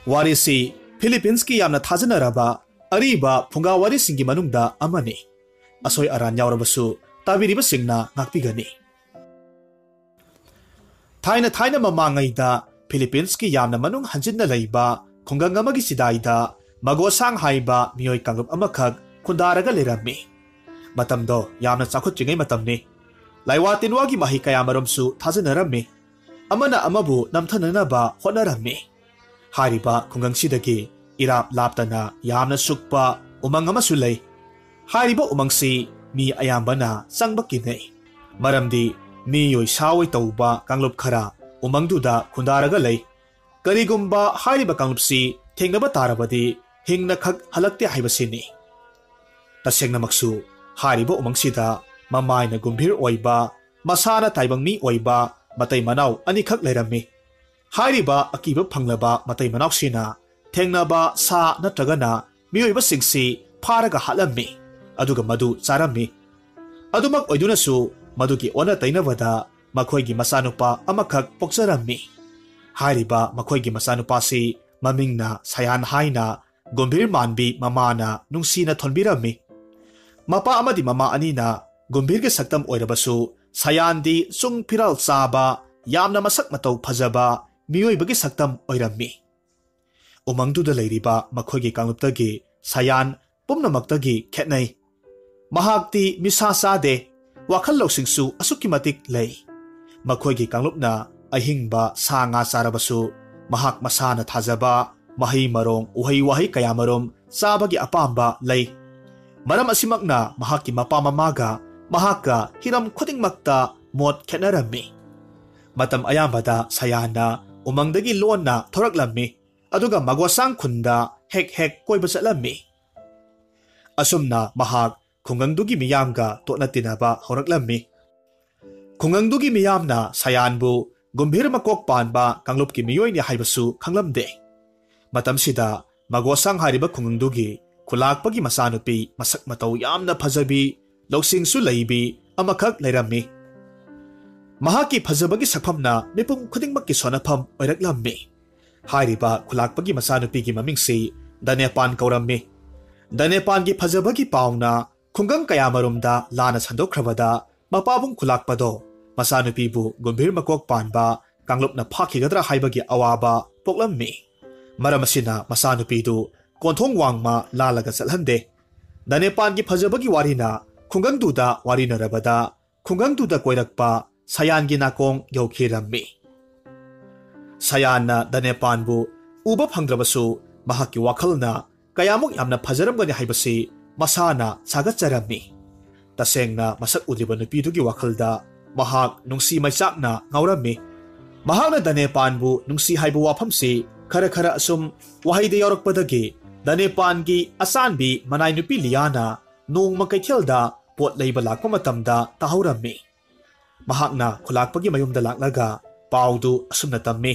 ꯋꯥꯔꯤꯁꯤ ꯐꯤꯂꯤꯄꯤꯟꯁꯀꯤ ꯌꯥꯝꯅ ꯊꯥꯖꯅꯔꯕ ꯑꯔꯤꯕ ꯐꯨꯡꯒꯥ ꯋꯥꯔꯤꯁꯤꯡꯒꯤ ꯃꯅꯨꯡꯗ ꯑꯃꯅꯤ꯫ ꯑꯁꯣꯏ ꯑꯔꯥꯟ ꯌꯥꯎꯔꯕꯁꯨ ꯇꯥꯕꯤꯔꯤꯕꯁꯤꯡꯅ ꯉꯥꯛꯄꯤꯒꯅꯤ꯫ ꯊꯥꯏꯅ ꯊꯥꯏꯅ ꯃꯃꯥꯡꯉꯩꯗ ꯐꯤꯂꯤꯄꯤꯟꯁꯀꯤ ꯌꯥꯝꯅ ꯃꯅꯨꯡ ꯍꯟꯖꯤꯟꯅ ꯂꯩꯕ ꯈꯨꯡꯒꯪ ꯑꯃꯒꯤ ꯆꯤꯗꯥꯏꯗ ꯃꯒꯣꯁꯥꯡ ꯍꯥꯏꯕ ꯃꯤꯑꯣꯏ ꯀꯥꯡꯂꯨꯞ ꯑꯃꯈꯛ ꯈꯨꯟꯗꯥꯔꯒ ꯂꯩꯔꯝꯃꯤ꯫ ꯃꯇꯝꯗꯣ ꯌꯥꯝꯅ ꯆꯥꯎꯈꯠꯇ꯭ꯔꯤꯉꯩ ꯃꯇꯝꯅꯤ꯫ ꯂꯥꯏꯋꯥ ꯇꯤꯟꯋꯥꯒꯤ ꯃꯍꯩ ꯀꯌꯥꯃꯔꯨꯝꯁꯨ ꯊꯥꯖꯅꯔꯝꯃꯤ꯫ ꯑꯃꯅ ꯑꯃꯕꯨ ꯅꯝꯊꯅꯅꯕ ꯍꯣꯠꯅꯔꯝꯃꯤ꯫ ꯍꯥꯏꯔꯤꯕ ꯈꯨꯡꯒꯪꯁꯤꯗꯒꯤ ꯏꯔꯥꯞ ꯂꯥꯞꯇꯅ ꯌꯥꯝꯅ ꯁꯨꯛꯄ ꯎꯃꯪ ꯑꯃꯁꯨ ꯂꯩ꯫ ꯍꯥꯏꯔꯤꯕ ꯎꯃꯪꯁꯤ ꯃꯤ ꯑꯌꯥꯝꯕꯅ ꯆꯪꯕ ꯀꯤꯅꯩ꯫ ꯃꯔꯝꯗꯤ ꯃꯤꯑꯣꯏ ꯁꯥꯑꯣꯏ ꯇꯧꯕ ꯀꯥꯡꯂꯨꯞ ꯈꯔ ꯎꯃꯪꯗꯨꯗ ꯈꯨꯟꯗꯥꯔꯒ ꯂꯩ꯫ ꯀꯔꯤꯒꯨꯝꯕ ꯍꯥꯏꯔꯤꯕ ꯀꯥꯡꯂꯨꯞꯁꯤ ꯊꯦꯡꯅꯕ ꯇꯥꯔꯕꯗꯤ ꯍꯤꯡꯅ ꯈꯛ ꯍꯜꯂꯛꯇꯦ ꯍꯥꯏꯕꯁꯤꯅꯤ꯫ ꯇꯁꯦꯡꯅꯃꯛꯁꯨ ꯍꯥꯏꯔꯤꯕ ꯎꯃꯪꯁꯤꯗ ꯃꯃꯥꯏꯅ ꯒꯨꯝꯚꯤꯔ ꯑꯣꯏꯕ ꯃꯁꯥꯅ ꯇꯥꯏꯕꯪ ꯃꯤ ꯑꯣꯏꯕ ꯃꯇꯩ ꯃꯅꯥꯎ ꯑꯅꯤꯈꯛ ꯂꯩꯔꯝꯃꯤ꯫ ꯍꯥꯏꯔꯤꯕ ꯑꯀꯤꯕ ꯐꯪꯂꯕ ꯃꯇꯩ ꯃꯅꯥꯎꯁꯤꯅ ꯊꯦꯡꯅꯕ ꯁꯥ ꯅꯠꯇ꯭ꯔꯒꯅ ꯃꯤꯑꯣꯏꯕꯁꯤꯡꯁꯤ ꯐꯥꯔꯒ ꯍꯥꯠꯂꯝꯃꯤ, ꯑꯗꯨꯒ ꯃꯗꯨ ꯆꯥꯔꯝꯃꯤ꯫ ꯑꯗꯨꯃꯛ ꯑꯣꯏꯗꯨꯅꯁꯨ, ꯃꯗꯨꯒꯤ ꯑꯣꯟꯅ ꯇꯩꯅꯕꯗ ꯃꯈꯣꯏꯒꯤ ꯃꯆꯥꯅꯨꯄꯥ ꯑꯃꯈꯛ ꯄꯣꯛꯆꯔꯝꯃꯤ꯫ ꯍꯥꯏꯔꯤꯕ ꯃꯈꯣꯏꯒꯤ ꯃꯆꯥꯅꯨꯄꯥꯁꯤ ꯃꯃꯤꯡꯅ ꯁꯌꯥꯟ ꯍꯥꯏꯅ ꯒꯨꯝꯚꯤꯔ ꯃꯥꯟꯕꯤ ꯃꯃꯥꯅ ꯅꯨꯡꯁꯤꯅ ꯊꯣꯟꯕꯤꯔꯝꯃꯤ꯫ ꯃꯄꯥ ꯑꯃꯗꯤ ꯃꯃꯥ ꯑꯅꯤꯅ ꯒꯨꯝꯚꯤꯔꯒꯤ ꯁꯛꯇꯝ ꯑꯣꯏꯔꯕꯁꯨ, ꯁꯌꯥꯟꯗꯤ ꯆꯨꯡ ꯐꯤꯔꯥꯜ ꯆꯥꯕ, ꯌꯥꯝꯅ ꯃꯁꯛ ꯃꯇꯧ ꯐꯖꯕ ꯃꯤꯑꯣꯏꯕꯒꯤ ꯁꯛꯇꯝ ꯑꯣꯏꯔꯝꯃꯤ꯫ ꯎꯃꯪꯗꯨꯗ ꯂꯩꯔꯤꯕ ꯃꯈꯣꯏꯒꯤ ꯀꯥꯡꯂꯨꯞꯇꯒꯤ ꯁꯌꯥꯟ ꯄꯨꯝꯅꯃꯛꯇꯒꯤ ꯈꯦꯠꯅꯩ꯫ ꯃꯍꯥꯛꯇꯤ ꯅꯤꯁꯥ ꯆꯥꯗꯦ, ꯋꯥꯈꯜ ꯂꯧꯁꯤꯡꯁꯨ ꯑꯁꯨꯛꯀꯤ ꯃꯇꯤꯛ ꯂꯩ꯫ ꯃꯈꯣꯏꯒꯤ ꯀꯥꯡꯂꯨꯞꯅ ꯑꯍꯤꯡꯕ ꯁꯥ ꯉꯥ ꯆꯥꯔꯕꯁꯨ, ꯃꯍꯥꯛ ꯃꯁꯥꯅ ꯊꯥꯖꯕ ꯃꯍꯩ ꯃꯔꯣꯡ, ꯎꯍꯩ ꯋꯥꯍꯩ ꯀꯌꯥꯃꯔꯨꯝ ꯆꯥꯕꯒꯤ ꯑꯄꯥꯝꯕ ꯂꯩ꯫ ꯃꯔꯝ ꯑꯁꯤꯃꯛꯅ ꯃꯍꯥꯛꯀꯤ ꯃꯄꯥ ꯃꯃꯥꯒ ꯃꯍꯥꯛꯀ ꯍꯤꯔꯝ ꯈꯨꯗꯤꯡꯃꯛꯇ ꯃꯣꯠ ꯈꯦꯠꯅꯔꯝꯃꯤ꯫ ꯃꯇꯝ ꯑꯌꯥꯝꯕꯗ ꯁꯌꯥꯟꯅ ꯎꯃꯪꯗꯒꯤ ꯂꯣꯟꯅ ꯊꯣꯔꯛꯂꯝꯃꯤ, ꯑꯗꯨꯒ ꯃꯒꯣꯁꯥꯡ ꯈꯨꯟꯗ ꯍꯦꯛ ꯍꯦꯛ ꯀꯣꯏꯕ ꯆꯠꯂꯝꯃꯤ꯫ ꯑꯁꯨꯝꯅ ꯃꯍꯥꯛ ꯈꯨꯡꯒꯪꯗꯨꯒꯤ ꯃꯤꯌꯥꯝꯒ ꯇꯣꯠꯅ ꯇꯤꯟꯅꯕ ꯍꯧꯔꯛꯂꯝꯃꯤ꯫ ꯈꯨꯡꯒꯪꯗꯨꯒꯤ ꯃꯤꯌꯥꯝꯅ ꯁꯌꯥꯟꯕꯨ ꯒꯨꯝꯚꯤꯔ ꯃꯀꯣꯛ ꯄꯥꯟꯕ ꯀꯥꯡꯂꯨꯞꯀꯤ ꯃꯤꯑꯣꯏꯅꯤ ꯍꯥꯏꯕꯁꯨ ꯈꯪꯂꯝꯗꯦ꯫ ꯃꯇꯝꯁꯤꯗ ꯃꯒꯣꯁꯥꯡ ꯍꯥꯏꯔꯤꯕ ꯈꯨꯡꯒꯪꯗꯨꯒꯤ ꯈꯨꯂꯥꯛꯄꯒꯤ ꯃꯆꯥꯅꯨꯄꯤ ꯃꯁꯛ ꯃꯇꯧ ꯌꯥꯝꯅ ꯐꯖꯕꯤ, ꯂꯧꯁꯤꯡꯁꯨ ꯂꯩꯕꯤ ꯑꯃꯈꯛ ꯂꯩꯔꯝꯃꯤ꯫ ꯃꯍꯥꯛꯀꯤ ꯐꯖꯕꯒꯤ ꯁꯛꯐꯝꯅ ꯃꯤꯄꯨꯝ ꯈꯨꯗꯤꯡꯃꯛꯀꯤ ꯁꯣꯟꯅꯐꯝ ꯑꯣꯏꯔꯛꯂꯝꯃꯤ꯫ ꯍꯥꯏꯔꯤꯕ ꯈꯨꯂꯥꯛꯄꯒꯤ ꯃꯆꯥꯅꯨꯄꯤꯒꯤ ꯃꯃꯤꯡꯁꯤ ꯗꯅꯦꯄꯥꯟ ꯀꯧꯔꯝꯃꯤ꯫ ꯗꯅꯦꯄꯥꯟꯒꯤ ꯐꯖꯕꯒꯤ ꯄꯥꯎꯅ ꯈꯨꯡꯒꯪ ꯀꯌꯥꯃꯔꯨꯝꯗ ꯂꯥꯟꯅ ꯁꯟꯗꯣꯛꯈ꯭ꯔꯕꯗ, ꯃꯄꯥꯕꯨꯡ ꯈꯨꯂꯥꯛꯄꯗꯣ ꯃꯆꯥꯅꯨꯄꯤꯕꯨ ꯒꯨꯝꯚꯤꯔ ꯃꯀꯣꯛ ꯄꯥꯟꯕ ꯀꯥꯡꯂꯨꯞꯅ ꯐꯥꯈꯤꯒꯗ꯭ꯔꯥ ꯍꯥꯏꯕꯒꯤ ꯑꯋꯥꯕ ꯄꯣꯛꯂꯝꯃꯤ꯫ ꯃꯔꯝ ꯑꯁꯤꯅ ꯃꯆꯥꯅꯨꯄꯤꯗꯨ ꯀꯣꯟꯊꯣꯡ ꯋꯥꯡꯃ ꯂꯥꯜꯂꯒ ꯆꯠꯍꯟꯗꯦ꯫ ꯗꯅꯦꯄꯥꯟꯒꯤ ꯐꯖꯕꯒꯤ ꯋꯥꯔꯤꯅ ꯈꯨꯡꯒꯪꯗꯨꯗ ꯋꯥꯔꯤꯅꯔꯕꯗ, ꯈꯨꯡꯒꯪꯗꯨꯗ ꯀꯣꯏꯔꯛꯄ ꯁꯌꯥꯟꯒꯤ ꯅꯥꯀꯣꯡ ꯌꯧꯈꯤꯔꯝꯃꯤ꯫ ꯁꯌꯥꯟꯅ ꯗꯅꯦꯄꯥꯟꯕꯨ ꯎꯕ ꯐꯪꯗ꯭ꯔꯕꯁꯨ, ꯃꯍꯥꯛꯀꯤ ꯋꯥꯈꯜꯅ ꯀꯌꯥꯃꯨꯛ ꯌꯥꯝꯅ ꯐꯖꯔꯝꯒꯅꯤ ꯍꯥꯏꯕꯁꯤ ꯃꯁꯥꯅ ꯁꯥꯒꯠꯆꯔꯝꯃꯤ꯫ ꯇꯁꯦꯡꯅ ꯃꯁꯛ ꯎꯗ꯭ꯔꯤꯕ ꯅꯨꯄꯤꯗꯨꯒꯤ ꯋꯥꯈꯜꯗ ꯃꯍꯥꯛ ꯅꯨꯡꯁꯤ ꯃꯩꯆꯥꯛꯅ ꯉꯥꯎꯔꯝꯃꯤ꯫ ꯃꯍꯥꯛꯅ ꯗꯅꯦꯄꯥꯟꯕꯨ ꯅꯨꯡꯁꯤ ꯍꯥꯏꯕ ꯋꯥꯐꯝꯁꯤ ꯈꯔ ꯈꯔ ꯑꯁꯨꯝ ꯋꯥꯍꯩꯗ ꯌꯥꯎꯔꯛꯄꯗꯒꯤ, ꯗꯅꯦꯄꯥꯟꯒꯤ ꯑꯆꯥꯟꯕꯤ ꯃꯅꯥꯏ ꯅꯨꯄꯤ ꯂꯤꯌꯥꯅ ꯅꯣꯡꯃ ꯀꯩꯊꯦꯜꯗ ꯄꯣꯠ ꯂꯩꯕ ꯂꯥꯛꯄ ꯃꯇꯝꯗ ꯇꯥꯍꯧꯔꯝꯃꯤ꯫ ꯃꯍꯥꯛꯅ ꯈꯨꯂꯥꯛꯄꯒꯤ ꯃꯌꯨꯝꯗ ꯂꯥꯛꯂꯒ ꯄꯥꯎꯗꯨ ꯑꯁꯨꯝꯅ ꯇꯝꯃꯤ꯫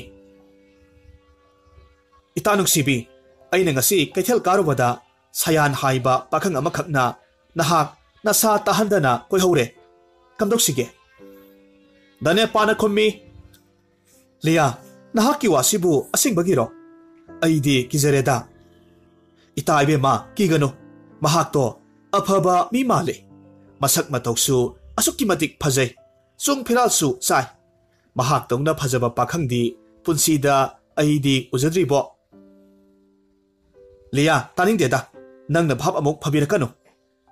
"ꯏꯇꯥ ꯅꯨꯡꯁꯤꯕꯤ, ꯑꯩꯅ ꯉꯁꯤ ꯀꯩꯊꯦꯜ ꯀꯥꯔꯨꯕꯗ ꯁꯌꯥꯟ ꯍꯥꯏꯕ ꯄꯥꯈꯪ ꯑꯃꯈꯛꯅ ꯅꯍꯥꯛ ꯅꯁꯥ ꯇꯥꯍꯟꯗꯅ ꯀꯣꯏꯍꯧꯔꯦ꯫ ꯀꯝꯗꯧꯁꯤꯒꯦ?" ꯗꯅꯦꯄꯥꯅ ꯈꯨꯝꯃꯤ, "ꯂꯤꯌꯥ, ꯅꯍꯥꯛꯀꯤ ꯋꯥꯁꯤꯕꯨ ꯑꯁꯦꯡꯕꯒꯤꯔꯣ? ꯑꯩꯗꯤ ꯀꯤꯖꯔꯦꯗ꯫" "ꯏꯇꯥ ꯏꯕꯦꯝꯃ, ꯀꯤꯒꯅꯨ꯫ ꯃꯍꯥꯛꯇꯣ ꯑꯐꯕ ꯃꯤ ꯃꯥꯜꯂꯤ꯫ ꯃꯁꯛ ꯃꯇꯧꯁꯨ ꯑꯁꯨꯛꯀꯤ ꯃꯇꯤꯛ ꯐꯖꯩ꯫ ꯆꯨꯡ ꯐꯤꯔꯥꯜꯁꯨ ꯆꯥꯏ꯫ ꯃꯍꯥꯛꯇꯧꯅ ꯐꯖꯕ ꯄꯥꯈꯪꯗꯤ ꯄꯨꯟꯁꯤꯗ ꯑꯩꯗꯤ ꯎꯖꯗ꯭ꯔꯤꯕꯣ꯫" "ꯂꯤꯌꯥ, ꯇꯥꯅꯤꯡꯗꯦꯗ꯫ ꯅꯪꯅ ꯚꯥꯞ ꯑꯃꯨꯛ ꯐꯕꯤꯔꯛꯀꯅꯨ꯫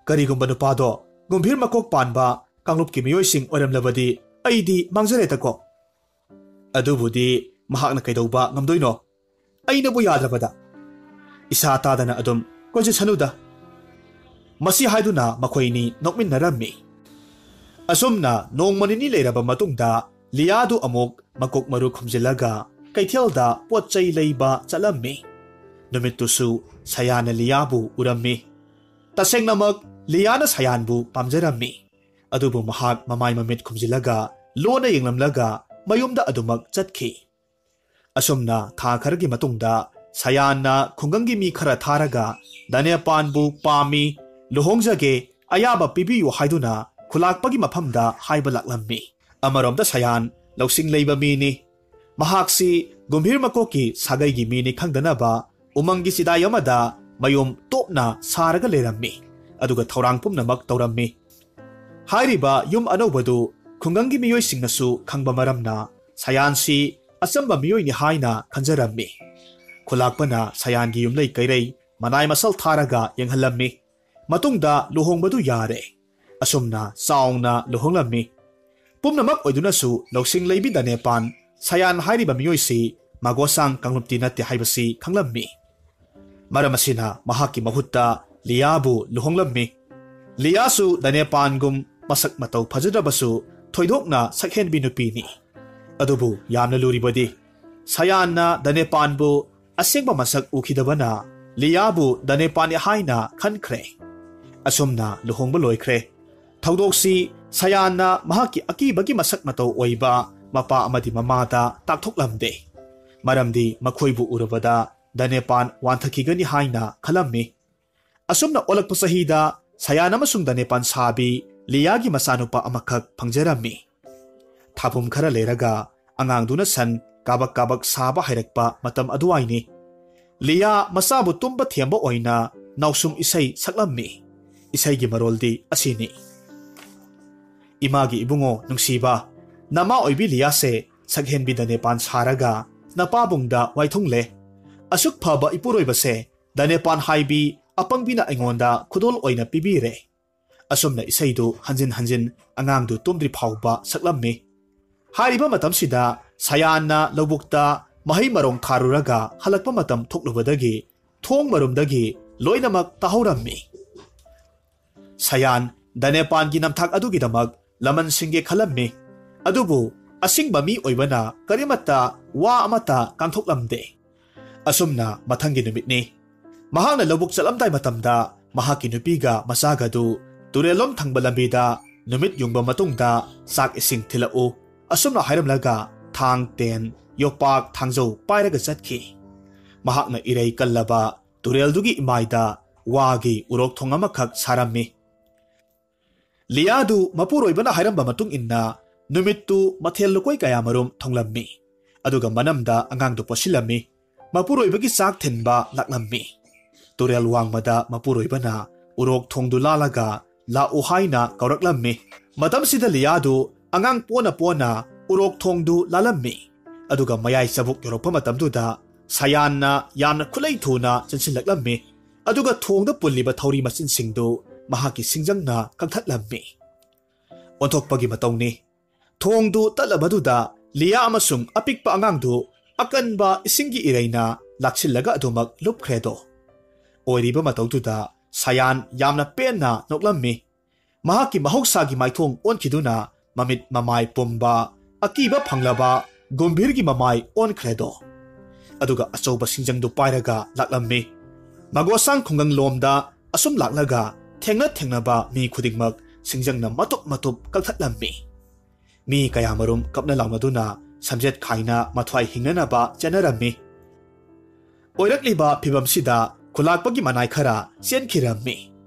ꯀꯔꯤꯒꯨꯝꯕ ꯅꯨꯄꯥꯗꯣ ꯒꯨꯝꯚꯤꯔ ꯃꯀꯣꯛ ꯄꯥꯟꯕ ꯀꯥꯡꯂꯨꯞꯀꯤ ꯃꯤꯑꯣꯏꯁꯤꯡ ꯑꯣꯏꯔꯝꯂꯕꯗꯤ ꯑꯩꯗꯤ ꯃꯥꯡꯖꯔꯦꯗꯀꯣ꯫ ꯑꯗꯨꯕꯨꯗꯤ ꯃꯍꯥꯛꯅ ꯀꯩꯗꯧꯕ ꯉꯝꯗꯣꯏꯅꯣ? ꯑꯩꯅꯕꯨ ꯌꯥꯗ꯭ꯔꯕꯗ꯫ ꯏꯁꯥ ꯇꯥꯗꯅ ꯑꯗꯨꯝ ꯀꯣꯏꯆꯠꯁꯅꯨꯗ꯫" ꯃꯁꯤ ꯍꯥꯏꯗꯨꯅ ꯃꯈꯣꯏꯅꯤ ꯅꯣꯛꯃꯤꯟꯅꯔꯝꯃꯤ꯫ ꯑꯁꯨꯝꯅ ꯅꯣꯡꯃ ꯅꯤꯅꯤ ꯂꯩꯔꯕ ꯃꯇꯨꯡꯗ ꯂꯤꯌꯥꯗꯨ ꯑꯃꯨꯛ ꯃꯀꯣꯛ ꯃꯔꯨ ꯈꯨꯝꯖꯤꯜꯂꯒ ꯀꯩꯊꯦꯜꯗ ꯄꯣꯠ ꯆꯩ ꯂꯩꯕ ꯆꯠꯂꯝꯃꯤ꯫ ꯅꯨꯃꯤꯠꯇꯨꯁꯨ ꯁꯌꯥꯟꯅ ꯂꯤꯌꯥꯕꯨ ꯎꯔꯝꯃꯤ꯫ ꯇꯁꯦꯡꯅꯃꯛ ꯂꯤꯌꯥꯅ ꯁꯌꯥꯟꯕꯨ ꯄꯥꯝꯖꯔꯝꯃꯤ꯫ ꯑꯗꯨꯕꯨ ꯃꯍꯥꯛ ꯃꯃꯥꯏ ꯃꯃꯤꯠ ꯈꯨꯝꯖꯤꯜꯂꯒ ꯂꯣꯟꯅ ꯌꯦꯡꯂꯝꯂꯒ ꯃꯌꯨꯝꯗ ꯑꯗꯨꯃꯛ ꯆꯠꯈꯤ꯫ ꯑꯁꯨꯝꯅ ꯊꯥ ꯈꯔꯒꯤ ꯃꯇꯨꯡꯗ ꯁꯌꯥꯟꯅ ꯈꯨꯡꯒꯪꯒꯤ ꯃꯤ ꯈꯔ ꯊꯥꯔꯒ ꯗꯅꯦꯄꯥꯟꯕꯨ ꯄꯥꯝꯃꯤ, ꯂꯨꯍꯣꯡꯖꯒꯦ, ꯑꯌꯥꯕ ꯄꯤꯕꯤꯌꯨ ꯍꯥꯏꯗꯨꯅ ꯈꯨꯂꯥꯛꯄꯒꯤ ꯃꯐꯝꯗ ꯍꯥꯏꯕ ꯂꯥꯛꯂꯝꯃꯤ꯫ ꯑꯃꯔꯣꯝꯗ ꯁꯌꯥꯟ ꯂꯧꯁꯤꯡ ꯂꯩꯕ ꯃꯤꯅꯤ꯫ ꯃꯍꯥꯛꯁꯤ ꯒꯨꯝꯚꯤꯔ ꯃꯀꯣꯛꯀꯤ ꯁꯥꯒꯩꯒꯤ ꯃꯤꯅꯤ ꯈꯪꯗꯅꯕ ꯎꯃꯪꯒꯤ ꯆꯤꯗꯥꯏ ꯑꯃꯗ ꯃꯌꯨꯝ ꯇꯣꯞꯅ ꯁꯥꯔꯒ ꯂꯩꯔꯝꯃꯤ꯫ ꯑꯗꯨꯒ ꯊꯧꯔꯥꯡ ꯄꯨꯝꯅꯃꯛ ꯇꯧꯔꯝꯃꯤ꯫ ꯍꯥꯏꯔꯤꯕ ꯌꯨꯝ ꯑꯅꯧꯕꯗꯨ ꯈꯨꯡꯒꯪꯒꯤ ꯃꯤꯑꯣꯏꯁꯤꯡꯅꯁꯨ ꯈꯪꯕ ꯃꯔꯝꯅ ꯁꯌꯥꯟꯁꯤ ꯑꯆꯝꯕ ꯃꯤꯑꯣꯏꯅꯤ ꯍꯥꯏꯅ ꯈꯟꯖꯔꯝꯃꯤ꯫ ꯈꯨꯂꯥꯛꯄꯅ ꯁꯌꯥꯟꯒꯤ ꯌꯨꯝꯂꯩ ꯀꯩꯔꯩ ꯃꯅꯥꯏ ꯃꯁꯜ ꯊꯥꯔꯒ ꯌꯦꯡꯍꯜꯂꯝꯃꯤ꯫ ꯃꯇꯨꯡꯗ ꯂꯨꯍꯣꯡꯕꯗꯨ ꯌꯥꯔꯦ꯫ ꯑꯁꯨꯝꯅ ꯆꯥꯎꯅ ꯂꯨꯍꯣꯡꯂꯝꯃꯤ꯫ ꯄꯨꯝꯅꯃꯛ ꯑꯣꯏꯗꯨꯅꯁꯨ ꯂꯧꯁꯤꯡ ꯂꯩꯕꯤ ꯗꯅꯦꯄꯥꯟ ꯁꯌꯥꯟ ꯍꯥꯏꯔꯤꯕ ꯃꯤꯑꯣꯏꯁꯤ ꯃꯥꯒꯣꯁꯥꯡ ꯀꯥꯡꯂꯨꯞꯇꯤ ꯅꯠꯇꯦ ꯍꯥꯏꯕꯁꯤ ꯈꯪꯂꯝꯃꯤ꯫ ꯃꯔꯝ ꯑꯁꯤꯅ ꯃꯍꯥꯛꯀꯤ ꯃꯍꯨꯠꯇ ꯂꯤꯌꯥꯕꯨ ꯂꯨꯍꯣꯡꯂꯝꯃꯤ꯫ ꯂꯤꯌꯥꯁꯨ ꯗꯅꯦꯄꯥꯟꯒꯨꯝ ꯃꯁꯛ ꯃꯇꯧ ꯐꯖꯗ꯭ꯔꯕꯁꯨ ꯊꯣꯏꯗꯣꯛꯅ ꯁꯛꯍꯦꯟꯕꯤ ꯅꯨꯄꯤꯅꯤ꯫ ꯑꯗꯨꯕꯨ ꯌꯥꯝꯅ ꯂꯨꯔꯤꯕꯗꯤ ꯁꯌꯥꯟꯅ ꯗꯅꯦꯄꯥꯟꯕꯨ ꯑꯁꯦꯡꯕ ꯃꯁꯛ ꯎꯈꯤꯗꯕꯅ ꯂꯤꯌꯥꯕꯨ ꯗꯅꯦꯄꯥꯟꯅꯤ ꯍꯥꯏꯅ ꯈꯟꯈ꯭ꯔꯦ꯫ ꯑꯁꯨꯝꯅ ꯂꯨꯍꯣꯡꯕ ꯂꯣꯏꯈ꯭ꯔꯦ꯫ ꯊꯧꯗꯣꯛꯁꯤ ꯁꯌꯥꯟꯅ ꯃꯍꯥꯛꯀꯤ ꯑꯀꯤꯕꯒꯤ ꯃꯁꯛ ꯃꯇꯧ ꯑꯣꯏꯕ ꯃꯄꯥ ꯑꯃꯗꯤ ꯃꯃꯥꯗ ꯇꯥꯛꯊꯣꯛꯂꯝꯗꯦ꯫ ꯃꯔꯝꯗꯤ ꯃꯈꯣꯏꯕꯨ ꯎꯔꯕꯗ ꯗꯅꯦꯄꯥꯟ ꯋꯥꯟꯊꯈꯤꯒꯅꯤ ꯍꯥꯏꯅ ꯈꯜꯂꯝꯃꯤ꯫ ꯑꯁꯨꯝꯅ ꯑꯣꯜꯂꯛꯄ ꯆꯍꯤꯗ ꯁꯌꯥꯟ ꯑꯃꯁꯨꯡ ꯗꯅꯦꯄꯥꯟ ꯁꯥꯕꯤ ꯂꯤꯌꯥꯒꯤ ꯃꯆꯥꯅꯨꯄꯥ ꯑꯃꯈꯛ ꯐꯪꯖꯔꯝꯃꯤ꯫ ꯊꯥꯕꯨꯝ ꯈꯔ ꯂꯩꯔꯒ ꯑꯉꯥꯡꯗꯨꯅ ꯁꯟ ꯀꯥꯕꯛ ꯀꯥꯕꯛ ꯁꯥꯕ ꯍꯩꯔꯛꯄ ꯃꯇꯝ ꯑꯗꯨꯋꯥꯏꯅꯤ꯫ ꯂꯤꯌꯥ ꯃꯆꯥꯕꯨ ꯇꯨꯝꯕ ꯊꯦꯝꯕ ꯑꯣꯏꯅ ꯅꯥꯎꯁꯨꯝ ꯏꯁꯩ ꯁꯛꯂꯝꯃꯤ꯫ ꯏꯁꯩꯒꯤ ꯃꯔꯣꯜꯗꯤ ꯑꯁꯤꯅꯤ: "ꯏꯃꯥꯒꯤ ꯏꯕꯨꯡꯉꯣ ꯅꯨꯡꯁꯤꯕ, ꯅꯃꯥ ꯑꯣꯏꯕꯤ ꯂꯤꯌꯥꯁꯦ ꯁꯛꯍꯦꯟꯕꯤ ꯗꯅꯦꯄꯥꯟ ꯁꯥꯔꯒ ꯅꯄꯥꯕꯨꯡꯗ ꯋꯥꯏꯊꯨꯡꯂꯦ꯫ ꯑꯁꯨꯛ ꯐꯕ ꯏꯄꯨꯔꯣꯏꯕꯁꯦ ꯗꯅꯦꯄꯥꯟ ꯍꯥꯏꯕꯤ ꯑꯄꯪꯕꯤꯅ ꯑꯩꯉꯣꯟꯗ ꯈꯨꯗꯣꯜ ꯑꯣꯏꯅ ꯄꯤꯕꯤꯔꯦ"꯫ ꯑꯁꯨꯝꯅ ꯏꯁꯩꯗꯨ ꯍꯟꯖꯤꯟ ꯍꯟꯖꯤꯟ ꯑꯉꯥꯡꯗꯨ ꯇꯨꯝꯗ꯭ꯔꯤ ꯐꯥꯎꯕ ꯁꯛꯂꯝꯃꯤ꯫ ꯍꯥꯏꯔꯤꯕ ꯃꯇꯝꯁꯤꯗ ꯁꯌꯥꯟꯅ ꯂꯧꯕꯨꯛꯇ ꯃꯍꯩ ꯃꯔꯣꯡ ꯊꯥꯔꯨꯔꯒ ꯍꯜꯂꯛꯄ ꯃꯇꯝ ꯊꯣꯛꯂꯨꯕꯗꯒꯤ ꯊꯣꯡ ꯃꯔꯨꯝꯗꯒꯤ ꯂꯣꯏꯅꯃꯛ ꯇꯥꯍꯧꯔꯝꯃꯤ꯫ ꯁꯌꯥꯟ ꯗꯅꯦꯄꯥꯟꯒꯤ ꯅꯝꯊꯥꯛ ꯑꯗꯨꯒꯤꯗꯃꯛ ꯂꯃꯟ ꯁꯤꯡꯒꯦ ꯈꯜꯂꯝꯃꯤ꯫ ꯑꯗꯨꯕꯨ ꯑꯁꯤꯡꯕ ꯃꯤ ꯑꯣꯏꯕꯅ ꯀꯔꯤꯃꯠꯇ ꯋꯥ ꯑꯃꯠꯇ ꯀꯥꯡꯊꯣꯛꯂꯝꯗꯦ꯫ ꯑꯁꯨꯝꯅ ꯃꯊꯪꯒꯤ ꯅꯨꯃꯤꯠꯅꯤ꯫ ꯃꯍꯥꯛꯅ ꯂꯧꯕꯨꯛ ꯆꯠꯂꯝꯗꯥꯏ ꯃꯇꯝꯗ ꯃꯍꯥꯛꯀꯤ ꯅꯨꯄꯤꯒ ꯃꯆꯥꯒꯗꯨ ꯇꯨꯔꯦꯜꯂꯣꯝ ꯊꯪꯕ ꯂꯝꯕꯤꯗ ꯅꯨꯃꯤꯠ ꯌꯨꯡꯕ ꯃꯇꯨꯡꯗ ꯆꯥꯛ ꯏꯁꯤꯡ ꯊꯤꯜꯂꯛꯎ ꯑꯁꯨꯝꯅ ꯍꯥꯏꯔꯝꯂꯒ ꯊꯥꯡ, ꯇꯦꯟ, ꯌꯣꯄꯥꯛ, ꯊꯥꯡꯖꯧ ꯄꯥꯏꯔꯒ ꯆꯠꯈꯤ꯫ ꯃꯍꯥꯛꯅ ꯏꯔꯩ ꯀꯜꯂꯕ ꯇꯨꯔꯦꯜꯗꯨꯒꯤ ꯏꯃꯥꯏꯗ ꯋꯥꯒꯤ ꯎꯔꯣꯛ ꯊꯣꯡ ꯑꯃꯈꯛ ꯁꯥꯔꯝꯃꯤ꯫ ꯂꯤꯌꯥꯗꯨ ꯃꯄꯨꯔꯣꯏꯕꯅ ꯍꯥꯏꯔꯝꯕ ꯃꯇꯨꯡ ꯏꯟꯅ ꯅꯨꯃꯤꯠꯇꯨ ꯃꯊꯦꯜ ꯂꯨꯀꯣꯏ ꯀꯌꯥꯃꯔꯨꯝ ꯊꯣꯡꯂꯝꯃꯤ꯫ ꯑꯗꯨꯒ ꯃꯅꯝꯗ ꯑꯉꯥꯡꯗꯨ ꯄꯣꯠꯁꯤꯜꯂꯝꯃꯤ꯫ ꯃꯄꯨꯔꯣꯏꯕꯒꯤ ꯆꯥꯛ ꯊꯤꯟꯕ ꯂꯥꯛꯂꯝꯃꯤ꯫ ꯇꯨꯔꯦꯜ ꯋꯥꯡꯃꯗ ꯃꯄꯨꯔꯣꯏꯕꯅ ꯎꯔꯣꯛ ꯊꯣꯡꯗꯨ ꯂꯥꯜꯂꯒ ꯂꯥꯛꯎ ꯍꯥꯏꯅ ꯀꯧꯔꯛꯂꯝꯃꯤ꯫ ꯃꯇꯝꯁꯤꯗ ꯂꯤꯌꯥꯗꯨ ꯑꯉꯥꯡ ꯄꯣꯅ ꯄꯣꯅ ꯎꯔꯣꯛ ꯊꯣꯡꯗꯨ ꯂꯥꯜꯂꯝꯃꯤ꯫ ꯑꯗꯨꯒ ꯃꯌꯥꯏ ꯆꯕꯨꯛ ꯌꯧꯔꯛꯄ ꯃꯇꯝꯗꯨꯗ ꯁꯌꯥꯟꯅ ꯌꯥꯝꯅ ꯈꯨꯠꯂꯩ ꯊꯨꯅ ꯆꯦꯟꯁꯤꯜꯂꯛꯂꯝꯃꯤ꯫ ꯑꯗꯨꯒ ꯊꯣꯡꯗ ꯄꯨꯜꯂꯤꯕ ꯊꯧꯔꯤ ꯃꯆꯤꯟꯁꯤꯡꯗꯨ ꯃꯍꯥꯛꯀꯤ ꯁꯤꯡꯖꯪꯅ ꯀꯛꯊꯠꯂꯝꯃꯤ꯫ ꯑꯣꯟꯊꯣꯛꯄꯒꯤ ꯃꯇꯧꯅꯤ꯫ ꯊꯣꯡꯗꯨ ꯇꯠꯂꯕꯗꯨꯗ ꯂꯤꯌꯥ ꯑꯃꯁꯨꯡ ꯑꯄꯤꯛꯄ ꯑꯉꯥꯡꯗꯨ ꯑꯀꯟꯕ ꯏꯁꯤꯡꯒꯤ ꯏꯔꯩꯅ ꯂꯥꯛꯁꯤꯜꯂꯒ ꯑꯗꯨꯃꯛ ꯂꯨꯞꯈ꯭ꯔꯦꯗꯣ꯫ ꯑꯣꯏꯔꯤꯕ ꯃꯇꯧꯗꯨꯗ ꯁꯌꯥꯟ ꯌꯥꯝꯅ ꯄꯦꯟꯅ ꯅꯣꯛꯂꯝꯃꯤ꯫ ꯃꯍꯥꯛꯀꯤ ꯃꯍꯧꯁꯥꯒꯤ ꯃꯥꯏꯊꯣꯡ ꯑꯣꯟꯈꯤꯗꯨꯅ ꯃꯃꯤꯠ ꯃꯃꯥꯏ ꯄꯨꯝꯕ, ꯑꯀꯤꯕ ꯐꯪꯂꯕ ꯒꯨꯝꯚꯤꯔꯒꯤ ꯃꯃꯥꯏ ꯑꯣꯟꯈ꯭ꯔꯦꯗꯣ꯫ ꯑꯗꯨꯒ ꯑꯆꯧꯕ ꯁꯤꯡꯖꯪꯗꯨ ꯄꯥꯏꯔꯒ ꯂꯥꯛꯂꯝꯃꯤ꯫ ꯃꯒꯣꯁꯥꯡ ꯈꯨꯡꯒꯪ ꯂꯣꯝꯗ ꯑꯁꯨꯝ ꯂꯥꯛꯂꯒ ꯊꯦꯡꯅ ꯊꯦꯡꯅꯕ ꯃꯤ ꯈꯨꯗꯤꯡꯃꯛ ꯁꯤꯡꯖꯪꯅ ꯃꯇꯨꯞ ꯃꯇꯨꯞ ꯀꯛꯊꯠꯂꯝꯃꯤ꯫ ꯃꯤ ꯀꯌꯥꯃꯔꯨꯝ ꯀꯞꯅ ꯂꯥꯎꯅꯗꯨꯅ ꯁꯝꯖꯦꯠ ꯈꯥꯏꯅ ꯃꯊ꯭ꯋꯥꯏ ꯍꯤꯡꯅꯅꯕ ꯆꯦꯟꯅꯔꯝꯃꯤ꯫ ꯑꯣꯏꯔꯛꯂꯤꯕ ꯐꯤꯚꯝꯁꯤꯗ ꯈꯨꯂꯥꯛꯄꯒꯤ ꯃꯅꯥꯏ ꯈꯔ ꯆꯦꯟꯈꯤꯔꯝꯃꯤ꯫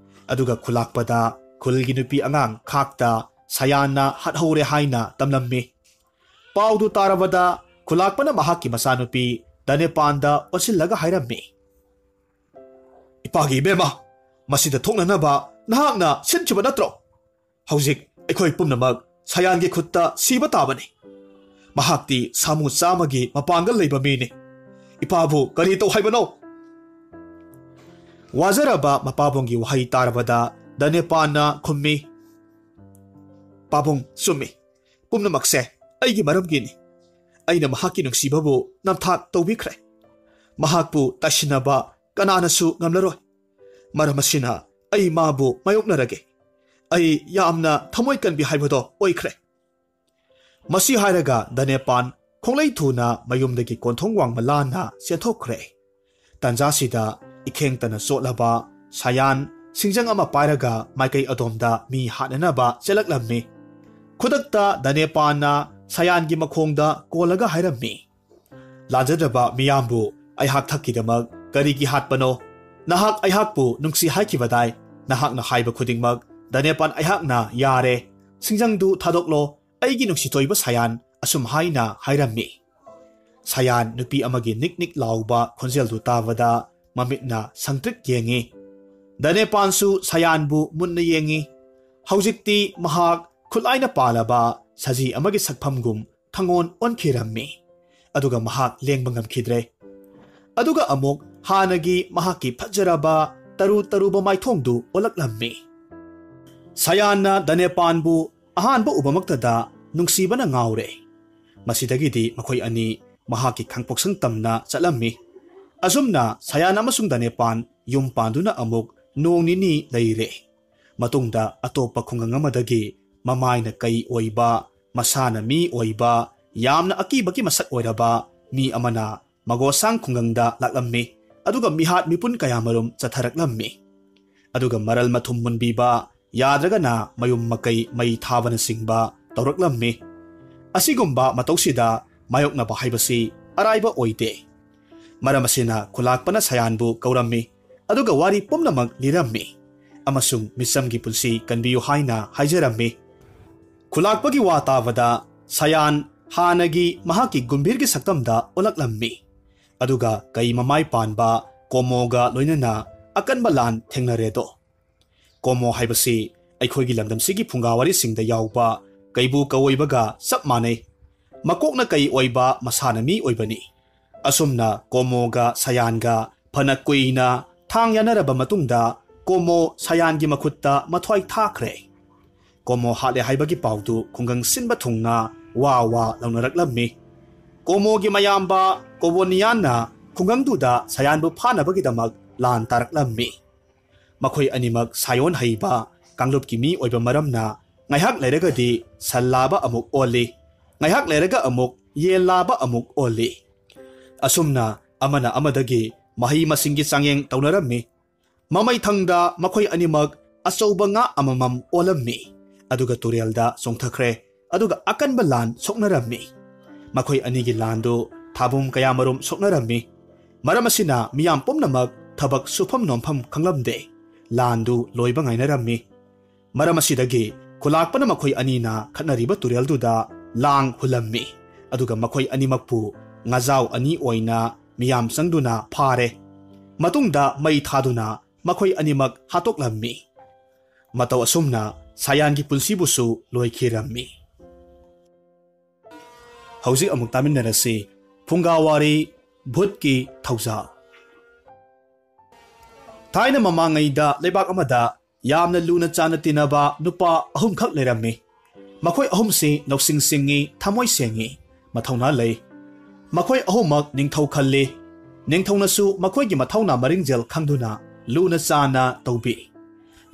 ꯑꯗꯨꯒ ꯈꯨꯂꯥꯛꯄꯗ ꯈꯨꯜꯒꯤ ꯅꯨꯄꯤ ꯑꯉꯥꯡ ꯈꯥꯛꯇ ꯁꯌꯥꯟꯅ ꯍꯥꯠꯍꯧꯔꯦ ꯍꯥꯏꯅ ꯇꯝꯂꯝꯃꯤ꯫ ꯄꯥꯎꯗꯨ ꯇꯥꯔꯕꯗ ꯈꯨꯂꯥꯛꯄꯅ ꯃꯍꯥꯛꯀꯤ ꯃꯆꯥꯅꯨꯄꯤ ꯗꯅꯦꯄꯥꯟꯗ ꯑꯣꯟꯁꯤꯜꯂꯒ ꯍꯥꯏꯔꯝꯃꯤ, "ꯏꯄꯥꯒꯤ ꯏꯕꯦꯝꯃ, ꯃꯁꯤꯗ ꯊꯣꯛꯅꯅꯕ ꯅꯍꯥꯛꯅ ꯁꯤꯟꯈꯤꯕ ꯅꯠꯇ꯭ꯔꯣ? ꯍꯧꯖꯤꯛ ꯑꯩꯈꯣꯏ ꯄꯨꯝꯅꯃꯛ ꯁꯌꯥꯟꯒꯤ ꯈꯨꯠꯇ ꯁꯤꯕ ꯇꯥꯕꯅꯤ꯫ ꯃꯍꯥꯛꯇꯤ ꯁꯥꯃꯨ ꯆꯥꯝꯃꯒꯤ ꯃꯄꯥꯡꯒꯜ ꯂꯩꯕ ꯃꯤꯅꯤ꯫ ꯏꯄꯥꯕꯨ ꯀꯔꯤ ꯇꯧ ꯍꯥꯏꯕꯅꯣ?" ꯋꯥꯖꯔꯕ ꯃꯄꯥꯕꯨꯡꯒꯤ ꯋꯥꯍꯩ ꯇꯥꯔꯕꯗ ꯗꯅꯦꯄꯥꯟꯅ ꯈꯨꯝꯃꯤ, "ꯄꯥꯕꯨꯡ, ꯆꯨꯝꯃꯤ꯫ ꯄꯨꯝꯅꯃꯛꯁꯦ ꯑꯩꯒꯤ ꯃꯔꯝꯒꯤꯅꯤ꯫ ꯑꯩꯅ ꯃꯍꯥꯛꯀꯤ ꯅꯨꯡꯁꯤꯕꯕꯨ ꯅꯝꯊꯥꯛ ꯇꯧꯕꯤꯈ꯭ꯔꯦ꯫ ꯃꯍꯥꯛꯄꯨ ꯇꯥꯏꯁꯤꯟꯅꯕ ꯀꯅꯥꯅꯁꯨ ꯉꯝꯂꯔꯣꯏ꯫ ꯃꯔꯝ ꯑꯁꯤꯅ ꯑꯩ ꯃꯥꯕꯨ ꯃꯥꯌꯣꯛꯅꯔꯒꯦ꯫ ꯑꯩ ꯌꯥꯝꯅ ꯊꯃꯣꯏ ꯀꯟꯕꯤ ꯍꯥꯏꯕꯗꯣ ꯑꯣꯏꯈ꯭ꯔꯦ꯫" ꯃꯁꯤ ꯍꯥꯏꯔꯒ ꯗꯅꯦꯄꯥꯟ ꯈꯣꯡꯂꯩ ꯊꯨꯅ ꯃꯌꯨꯝꯗꯒꯤ ꯀꯣꯟꯊꯣꯡ ꯋꯥꯡꯃ ꯂꯥꯟꯅ ꯆꯦꯟꯊꯣꯛꯈ꯭ꯔꯦ꯫ ꯇꯟꯖꯥꯁꯤꯗ ꯏꯈꯦꯡꯇꯅ ꯆꯣꯠꯂꯕ ꯁꯌꯥꯟ ꯁꯤꯡꯖꯪ ꯑꯃ ꯄꯥꯏꯔꯒ ꯃꯥꯏꯀꯩ ꯑꯗꯣꯝꯗ ꯃꯤ ꯍꯥꯠꯅꯅꯕ ꯆꯦꯜꯂꯛꯂꯝꯃꯤ꯫ ꯈꯨꯗꯛꯇ ꯗꯅꯦꯄꯥꯟꯅ ꯁꯌꯥꯟꯒꯤ ꯃꯈꯣꯡꯗ ꯀꯣꯜꯂꯒ ꯍꯥꯏꯔꯝꯃꯤ, "ꯂꯥꯟꯖꯗ꯭ꯔꯕ ꯃꯤꯌꯥꯝꯕꯨ ꯑꯩꯍꯥꯛ ꯊꯛꯀꯤꯗꯃꯛ ꯀꯔꯤꯒꯤ ꯍꯥꯠꯄꯅꯣ? ꯅꯍꯥꯛ ꯑꯩꯍꯥꯛꯄꯨ ꯅꯨꯡꯁꯤ ꯍꯥꯏꯈꯤꯕꯗꯥꯏ? ꯅꯍꯥꯛꯅ ꯍꯥꯏꯕ ꯈꯨꯗꯤꯡꯃꯛ ꯗꯅꯦꯄꯥꯟ ꯑꯩꯍꯥꯛꯅ ꯌꯥꯔꯦ꯫ ꯁꯤꯡꯖꯪꯗꯨ ꯊꯥꯗꯣꯛꯂꯣ, ꯑꯩꯒꯤ ꯅꯨꯡꯁꯤ ꯊꯣꯏꯕ ꯁꯌꯥꯟ," ꯑꯁꯨꯝ ꯍꯥꯏꯅ ꯍꯥꯏꯔꯝꯃꯤ꯫ ꯁꯌꯥꯟ ꯅꯨꯄꯤ ꯑꯃꯒꯤ ꯅꯤꯛ ꯅꯤꯛ ꯂꯥꯎꯕ ꯈꯣꯟꯖꯦꯜꯗꯨ ꯇꯥꯕꯗ ꯃꯃꯤꯠꯅ ꯁꯪꯇ꯭ꯔꯤꯛ ꯌꯦꯡꯉꯤ꯫ ꯗꯅꯦꯄꯥꯟꯁꯨ ꯁꯌꯥꯟꯕꯨ ꯃꯨꯟꯅ ꯌꯦꯡꯉꯤ꯫ ꯍꯧꯖꯤꯛꯇꯤ ꯃꯍꯥꯛ ꯈꯨꯠꯂꯥꯏꯅ ꯄꯥꯜꯂꯕ ꯁꯖꯤ ꯑꯃꯒꯤ ꯁꯛꯐꯝꯒꯨꯝ ꯊꯪꯒꯣꯟ ꯑꯣꯟꯈꯤꯔꯝꯃꯤ꯫ ꯑꯗꯨꯒ ꯃꯍꯥꯛ ꯂꯦꯡꯕ ꯉꯝꯈꯤꯗ꯭ꯔꯦ꯫ ꯑꯗꯨꯒ ꯑꯃꯨꯛ ꯍꯥꯟꯅꯒꯤ ꯃꯍꯥꯛꯀꯤ ꯐꯖꯔꯕ ꯇꯔꯨ ꯇꯔꯨꯕ ꯃꯥꯏꯊꯣꯡꯗꯨ ꯑꯣꯜꯂꯛꯂꯝꯃꯤ꯫ ꯁꯌꯥꯟꯅ ꯗꯅꯦꯄꯥꯟꯕꯨ ꯑꯍꯥꯟꯕ ꯎꯕꯃꯛꯇꯗ ꯅꯨꯡꯁꯤꯕꯅ ꯉꯥꯎꯔꯦ꯫ ꯃꯁꯤꯗꯒꯤꯗꯤ ꯃꯈꯣꯏ ꯑꯅꯤ ꯃꯍꯥꯛꯀꯤ ꯈꯥꯡꯄꯣꯛꯁꯪ ꯇꯝꯅ ꯆꯠꯂꯝꯃꯤ꯫ ꯑꯁꯨꯝꯅ ꯁꯌꯥꯟ ꯑꯃꯁꯨꯡ ꯗꯅꯦꯄꯥꯟ ꯌꯨꯝ ꯄꯥꯟꯗꯨꯅ ꯑꯃꯨꯛ ꯅꯣꯡ ꯅꯤꯅꯤ ꯂꯩꯔꯦ꯫ ꯃꯇꯨꯡꯗ ꯑꯇꯣꯞꯄ ꯈꯨꯡꯒꯪ ꯑꯃꯗꯒꯤ ꯃꯃꯥꯏꯅ ꯀꯩ ꯑꯣꯏꯕ, ꯃꯁꯥꯅ ꯃꯤ ꯑꯣꯏꯕ, ꯌꯥꯝꯅ ꯑꯀꯤꯕꯒꯤ ꯃꯁꯛ ꯑꯣꯏꯔꯕ ꯃꯤ ꯑꯃꯅ ꯃꯒꯣꯁꯥꯡ ꯈꯨꯡꯒꯪꯗ ꯂꯥꯛꯂꯝꯃꯤ꯫ ꯑꯗꯨꯒ ꯃꯤꯍꯥꯠ ꯃꯤꯄꯨꯟ ꯀꯌꯥꯃꯔꯨꯝ ꯆꯠꯊꯔꯛꯂꯝꯃꯤ꯫ ꯑꯗꯨꯒ ꯃꯔꯜ ꯃꯊꯨꯝ ꯃꯨꯟꯕꯤꯕ, ꯌꯥꯗ꯭ꯔꯒꯅ ꯃꯌꯨꯝ ꯃꯀꯩ ꯃꯩ ꯊꯥꯕꯅꯆꯤꯡꯕ ꯇꯧꯔꯛꯂꯝꯃꯤ꯫ ꯑꯁꯤꯒꯨꯝꯕ ꯃꯇꯧꯁꯤꯗ ꯃꯥꯌꯣꯛꯅꯕ ꯍꯥꯏꯕꯁꯤ ꯑꯔꯥꯏꯕ ꯑꯣꯏꯗꯦ꯫ ꯃꯔꯝ ꯑꯁꯤꯅ ꯈꯨꯂꯥꯛꯄꯅ ꯁꯌꯥꯟꯕꯨ ꯀꯧꯔꯝꯃꯤ, ꯑꯗꯨꯒ ꯋꯥꯔꯤ ꯄꯨꯝꯅꯃꯛ ꯂꯤꯔꯝꯃꯤ, ꯑꯃꯁꯨꯡ ꯃꯤꯆꯝꯒꯤ ꯄꯨꯟꯁꯤ ꯀꯟꯕꯤꯌꯨ ꯍꯥꯏꯅ ꯍꯥꯏꯖꯔꯝꯃꯤ꯫ ꯈꯨꯂꯥꯛꯄꯒꯤ ꯋꯥ ꯇꯥꯕꯗ ꯁꯌꯥꯟ ꯍꯥꯟꯅꯒꯤ ꯃꯍꯥꯛꯀꯤ ꯒꯨꯝꯚꯤꯔꯒꯤ ꯁꯛꯇꯝꯗ ꯑꯣꯜꯂꯛꯂꯝꯃꯤ, ꯑꯗꯨꯒ ꯀꯩ ꯃꯃꯥꯏ ꯄꯥꯟꯕ ꯀꯣꯃꯣꯒ ꯂꯣꯏꯅꯅ ꯑꯀꯟꯕ ꯂꯥꯟ ꯊꯦꯡꯅꯔꯦꯗꯣ꯫ ꯀꯣꯃꯣ ꯍꯥꯏꯕꯁꯤ ꯑꯩꯈꯣꯏꯒꯤ ꯂꯝꯗꯝꯁꯤꯒꯤ ꯐꯨꯡꯒꯥ ꯋꯥꯔꯤꯁꯤꯡꯗ ꯌꯥꯎꯕ ꯀꯩꯕꯨ ꯀꯋꯣꯏꯕꯒ ꯆꯞ ꯃꯥꯟꯅꯩ꯫ ꯃꯀꯣꯛꯅ ꯀꯩ ꯑꯣꯏꯕ, ꯃꯁꯥꯅ ꯃꯤ ꯑꯣꯏꯕꯅꯤ꯫ ꯑꯁꯨꯝꯅ ꯀꯣꯃꯣꯒ ꯁꯌꯥꯟꯒ ꯐꯅ ꯀꯨꯏꯅ ꯊꯥꯡ ꯌꯥꯅꯔꯕ ꯃꯇꯨꯡꯗ ꯀꯣꯃꯣ ꯁꯌꯥꯟꯒꯤ ꯃꯈꯨꯠꯇ ꯃꯊ꯭ꯋꯥꯏ ꯊꯥꯈ꯭ꯔꯦ꯫ ꯀꯣꯃꯣ ꯍꯥꯠꯂꯦ ꯍꯥꯏꯕꯒꯤ ꯄꯥꯎꯗꯨ ꯈꯨꯡꯒꯪ ꯁꯤꯟꯕ ꯊꯨꯡꯅ ꯋꯥ ꯋꯥ ꯂꯥꯎꯅꯔꯛꯂꯝꯃꯤ꯫ ꯀꯣꯃꯣꯒꯤ ꯃꯌꯥꯝꯕ ꯀꯣꯕꯣꯅꯤꯌꯥꯟꯅ ꯈꯨꯡꯒꯪꯗꯨꯗ ꯁꯌꯥꯟꯕꯨ ꯐꯥꯅꯕꯒꯤꯗꯃꯛ ꯂꯥꯟ ꯇꯥꯔꯛꯂꯝꯃꯤ꯫ ꯃꯈꯣꯏ ꯑꯅꯤꯃꯛ ꯁꯥꯌꯣꯟ ꯍꯩꯕ ꯀꯥꯡꯂꯨꯞꯀꯤ ꯃꯤ ꯑꯣꯏꯕ ꯃꯔꯝꯅ ꯉꯥꯏꯍꯥꯛ ꯂꯩꯔꯒꯗꯤ ꯁꯟ ꯂꯥꯕ ꯑꯃꯨꯛ ꯑꯣꯜꯂꯤ, ꯉꯥꯏꯍꯥꯛ ꯂꯩꯔꯒ ꯑꯃꯨꯛ ꯌꯦꯟ ꯂꯥꯕ ꯑꯃꯨꯛ ꯑꯣꯜꯂꯤ꯫ ꯑꯁꯨꯝꯅ ꯑꯃꯅ ꯑꯃꯗꯒꯤ ꯃꯍꯩ ꯃꯁꯤꯡꯒꯤ ꯆꯥꯡꯌꯦꯡ ꯇꯧꯅꯔꯝꯃꯤ꯫ ꯃꯃꯩꯊꯪꯗ ꯃꯈꯣꯏ ꯑꯅꯤꯃꯛ ꯑꯆꯧꯕ ꯉꯥ ꯑꯃꯃꯝ ꯑꯣꯜꯂꯝꯃꯤ, ꯑꯗꯨꯒ ꯇꯨꯔꯦꯜꯗ ꯆꯣꯡꯊꯈ꯭ꯔꯦ, ꯑꯗꯨꯒ ꯑꯀꯟꯕ ꯂꯥꯟ ꯁꯣꯛꯅꯔꯝꯃꯤ꯫ ꯃꯈꯣꯏ ꯑꯅꯤꯒꯤ ꯂꯥꯟꯗꯨ ꯊꯥꯕꯨꯝ ꯀꯌꯥꯃꯔꯨꯝ ꯁꯣꯛꯅꯔꯝꯃꯤ꯫ ꯃꯔꯝ ꯑꯁꯤꯅ ꯃꯤꯌꯥꯝ ꯄꯨꯝꯅꯃꯛ ꯊꯕꯛ ꯁꯨꯐꯝ ꯅꯣꯝꯐꯝ ꯈꯪꯂꯝꯗꯦ꯫ ꯂꯥꯟꯗꯨ ꯂꯣꯏꯕ ꯉꯥꯏꯅꯔꯝꯃꯤ꯫ ꯃꯔꯝ ꯑꯁꯤꯗꯒꯤ ꯈꯨꯂꯥꯛꯄꯅ ꯃꯈꯣꯏ ꯑꯅꯤꯅ ꯈꯠꯅꯔꯤꯕ ꯇꯨꯔꯦꯜꯗꯨꯗ ꯂꯥꯡ ꯍꯨꯜꯂꯝꯃꯤ, ꯑꯗꯨꯒ ꯃꯈꯣꯏ ꯑꯅꯤꯃꯛꯄꯨ ꯉꯥꯖꯥꯎ ꯑꯅꯤ ꯑꯣꯏꯅ ꯃꯤꯌꯥꯝ ꯆꯪꯗꯨꯅ ꯐꯥꯔꯦ꯫ ꯃꯇꯨꯡꯗ ꯃꯩ ꯊꯥꯗꯨꯅ ꯃꯈꯣꯏ ꯑꯅꯤꯃꯛ ꯍꯥꯠꯇꯣꯛꯂꯝꯃꯤ꯫ ꯃꯇꯧ ꯑꯁꯨꯝꯅ ꯁꯌꯥꯟꯒꯤ ꯄꯨꯟꯁꯤꯕꯨꯁꯨ ꯂꯣꯏꯈꯤꯔꯝꯃꯤ꯫ ꯍꯧꯖꯤꯛ ꯑꯃꯨꯛ ꯇꯥꯃꯤꯟꯅꯔꯁꯤ ꯐꯨꯡꯒꯥ ꯋꯥꯔꯤ, ꯚꯨꯠꯀꯤ ꯊꯧꯖꯥꯜ꯫ ꯊꯥꯏꯅ ꯃꯃꯥꯡꯉꯩꯗ ꯂꯩꯕꯥꯛ ꯑꯃꯗ ꯌꯥꯝꯅ ꯂꯨꯅ ꯆꯥꯟꯅ ꯇꯤꯟꯅꯕ ꯅꯨꯄꯥ ꯑꯍꯨꯝꯈꯛ ꯂꯩꯔꯝꯃꯤ꯫ ꯃꯈꯣꯏ ꯑꯍꯨꯝꯁꯤ ꯂꯧꯁꯤꯡ ꯁꯤꯡꯉꯤ, ꯊꯃꯣꯏ ꯁꯦꯡꯉꯤ, ꯃꯊꯧꯅꯥ ꯂꯩ꯫ ꯃꯈꯣꯏ ꯑꯍꯨꯝꯃꯛ ꯅꯤꯡꯊꯧ ꯈꯜꯂꯤ꯫ ꯅꯤꯡꯊꯧꯅꯁꯨ ꯃꯈꯣꯏꯒꯤ ꯃꯊꯧꯅꯥ ꯃꯔꯤꯡꯖꯦꯜ ꯈꯪꯗꯨꯅ ꯂꯨꯅ ꯆꯥꯟꯅ ꯇꯧꯕꯤ꯫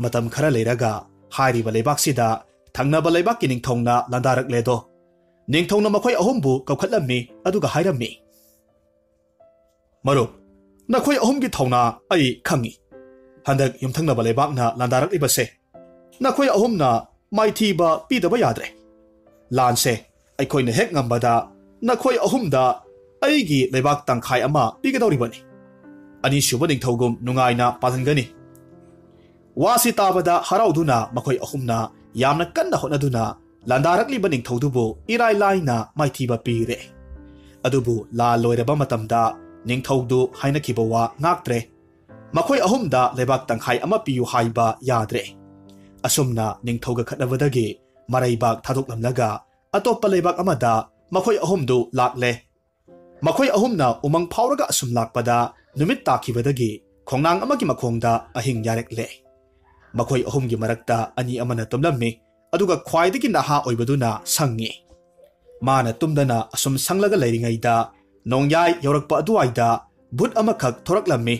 ꯃꯇꯝ ꯈꯔ ꯂꯩꯔꯒ ꯍꯥꯏꯔꯤꯕ ꯂꯩꯕꯥꯛꯁꯤꯗ ꯊꯪꯅꯕ ꯂꯩꯕꯥꯛꯀꯤ ꯅꯤꯡꯊꯧꯅ ꯂꯥꯟꯗꯥꯔꯛꯂꯦꯗꯣ꯫ ꯅꯤꯡꯊꯧꯅ ꯃꯈꯣꯏ ꯑꯍꯨꯝꯕꯨ ꯀꯧꯈꯠꯂꯝꯃꯤ, ꯑꯗꯨꯒ ꯍꯥꯏꯔꯝꯃꯤ, "ꯃꯔꯨꯞ, ꯅꯈꯣꯏ ꯑꯍꯨꯝꯒꯤ ꯊꯧꯅꯥ ꯑꯩ ꯈꯪꯏ꯫ ꯍꯟꯗꯛ ꯌꯨꯝꯊꯪꯅꯕ ꯂꯩꯕꯥꯛꯅ ꯂꯥꯟꯗꯥꯔꯛꯂꯤꯕꯁꯦ, ꯅꯈꯣꯏ ꯑꯍꯨꯝꯅ ꯃꯥꯏꯊꯤꯕ ꯄꯤꯗꯕ ꯌꯥꯗ꯭ꯔꯦ꯫ ꯂꯥꯟꯁꯦ ꯑꯩꯈꯣꯏꯅ ꯍꯦꯛ ꯉꯝꯕꯗ ꯅꯈꯣꯏ ꯑꯍꯨꯝꯗ ꯑꯩꯒꯤ ꯂꯩꯕꯥꯛ ꯇꯪꯈꯥꯏ ꯑꯃ ꯄꯤꯒꯗꯧꯔꯤꯕꯅꯤ꯫ ꯑꯅꯤꯁꯨꯕ ꯅꯤꯡꯊꯧꯒꯨꯝ ꯅꯨꯡꯉꯥꯏꯅ ꯄꯥꯜꯍꯟꯒꯅꯤ꯫ ꯋꯥꯁꯤ ꯇꯥꯕꯗ ꯍꯔꯥꯎꯗꯨꯅ ꯃꯈꯣꯏ ꯑꯍꯨꯝꯅ ꯌꯥꯝꯅ ꯀꯟꯅ ꯍꯣꯠꯅꯗꯨꯅ ꯂꯥꯟꯗꯥꯔꯛꯂꯤꯕ ꯅꯤꯡꯊꯧꯗꯨꯕꯨ ꯏꯔꯥꯏ ꯂꯥꯏꯅ ꯃꯥꯏꯊꯤꯕ ꯄꯤꯔꯦ꯫ ꯑꯗꯨꯕꯨ ꯂꯥꯟ ꯂꯣꯏꯔꯕ ꯃꯇꯝꯗ ꯅꯤꯡꯊꯧꯗꯨ ꯍꯥꯏꯅꯈꯤꯕ ꯋꯥ ꯉꯥꯛꯇ꯭ꯔꯦ꯫ ꯃꯈꯣꯏ ꯑꯍꯨꯝꯗ ꯂꯩꯕꯥꯛ ꯇꯪꯈꯥꯏ ꯑꯃ ꯄꯤꯌꯨ ꯍꯥꯏꯕ ꯌꯥꯗ꯭ꯔꯦ꯫ ꯑꯁꯨꯝꯅ ꯅꯤꯡꯊꯧꯒ ꯈꯠꯅꯕꯗꯒꯤ ꯃꯔꯩꯕꯥꯛ ꯊꯥꯗꯣꯛꯂꯝꯂꯒ ꯑꯇꯣꯞꯄ ꯂꯩꯕꯥꯛ ꯑꯃꯗ ꯃꯈꯣꯏ ꯑꯍꯨꯝꯗꯨ ꯂꯥꯛꯂꯦ꯫ ꯃꯈꯣꯏ ꯑꯍꯨꯝꯅ ꯎꯃꯪ ꯐꯥꯎꯔꯒ ꯑꯁꯨꯝ ꯂꯥꯛꯄꯗ ꯅꯨꯃꯤꯠ ꯇꯥꯈꯤꯕꯗꯒꯤ ꯈꯣꯡꯅꯥꯡ ꯑꯃꯒꯤ ꯃꯈꯣꯡꯗ ꯑꯍꯤꯡ ꯌꯥꯔꯛꯂꯦ꯫ ꯃꯈꯣꯏ ꯑꯍꯨꯝꯒꯤ ꯃꯔꯛꯇ ꯑꯅꯤ ꯑꯃꯅ ꯇꯨꯝꯂꯝꯃꯤ, ꯑꯗꯨꯒ ꯈ꯭ꯋꯥꯏꯗꯒꯤ ꯅꯍꯥ ꯑꯣꯏꯕꯗꯨꯅ ꯁꯪꯉꯤ꯫ ꯃꯥꯅ ꯇꯨꯝꯗꯅ ꯑꯁꯨꯝ ꯁꯪꯂꯒ ꯂꯩꯔꯤꯉꯩꯗ ꯅꯣꯡꯌꯥꯏ ꯌꯧꯔꯛꯄ ꯑꯗꯨꯋꯥꯏꯗ ꯚꯨꯠ ꯑꯃꯈꯛ ꯊꯣꯔꯛꯂꯝꯃꯤ꯫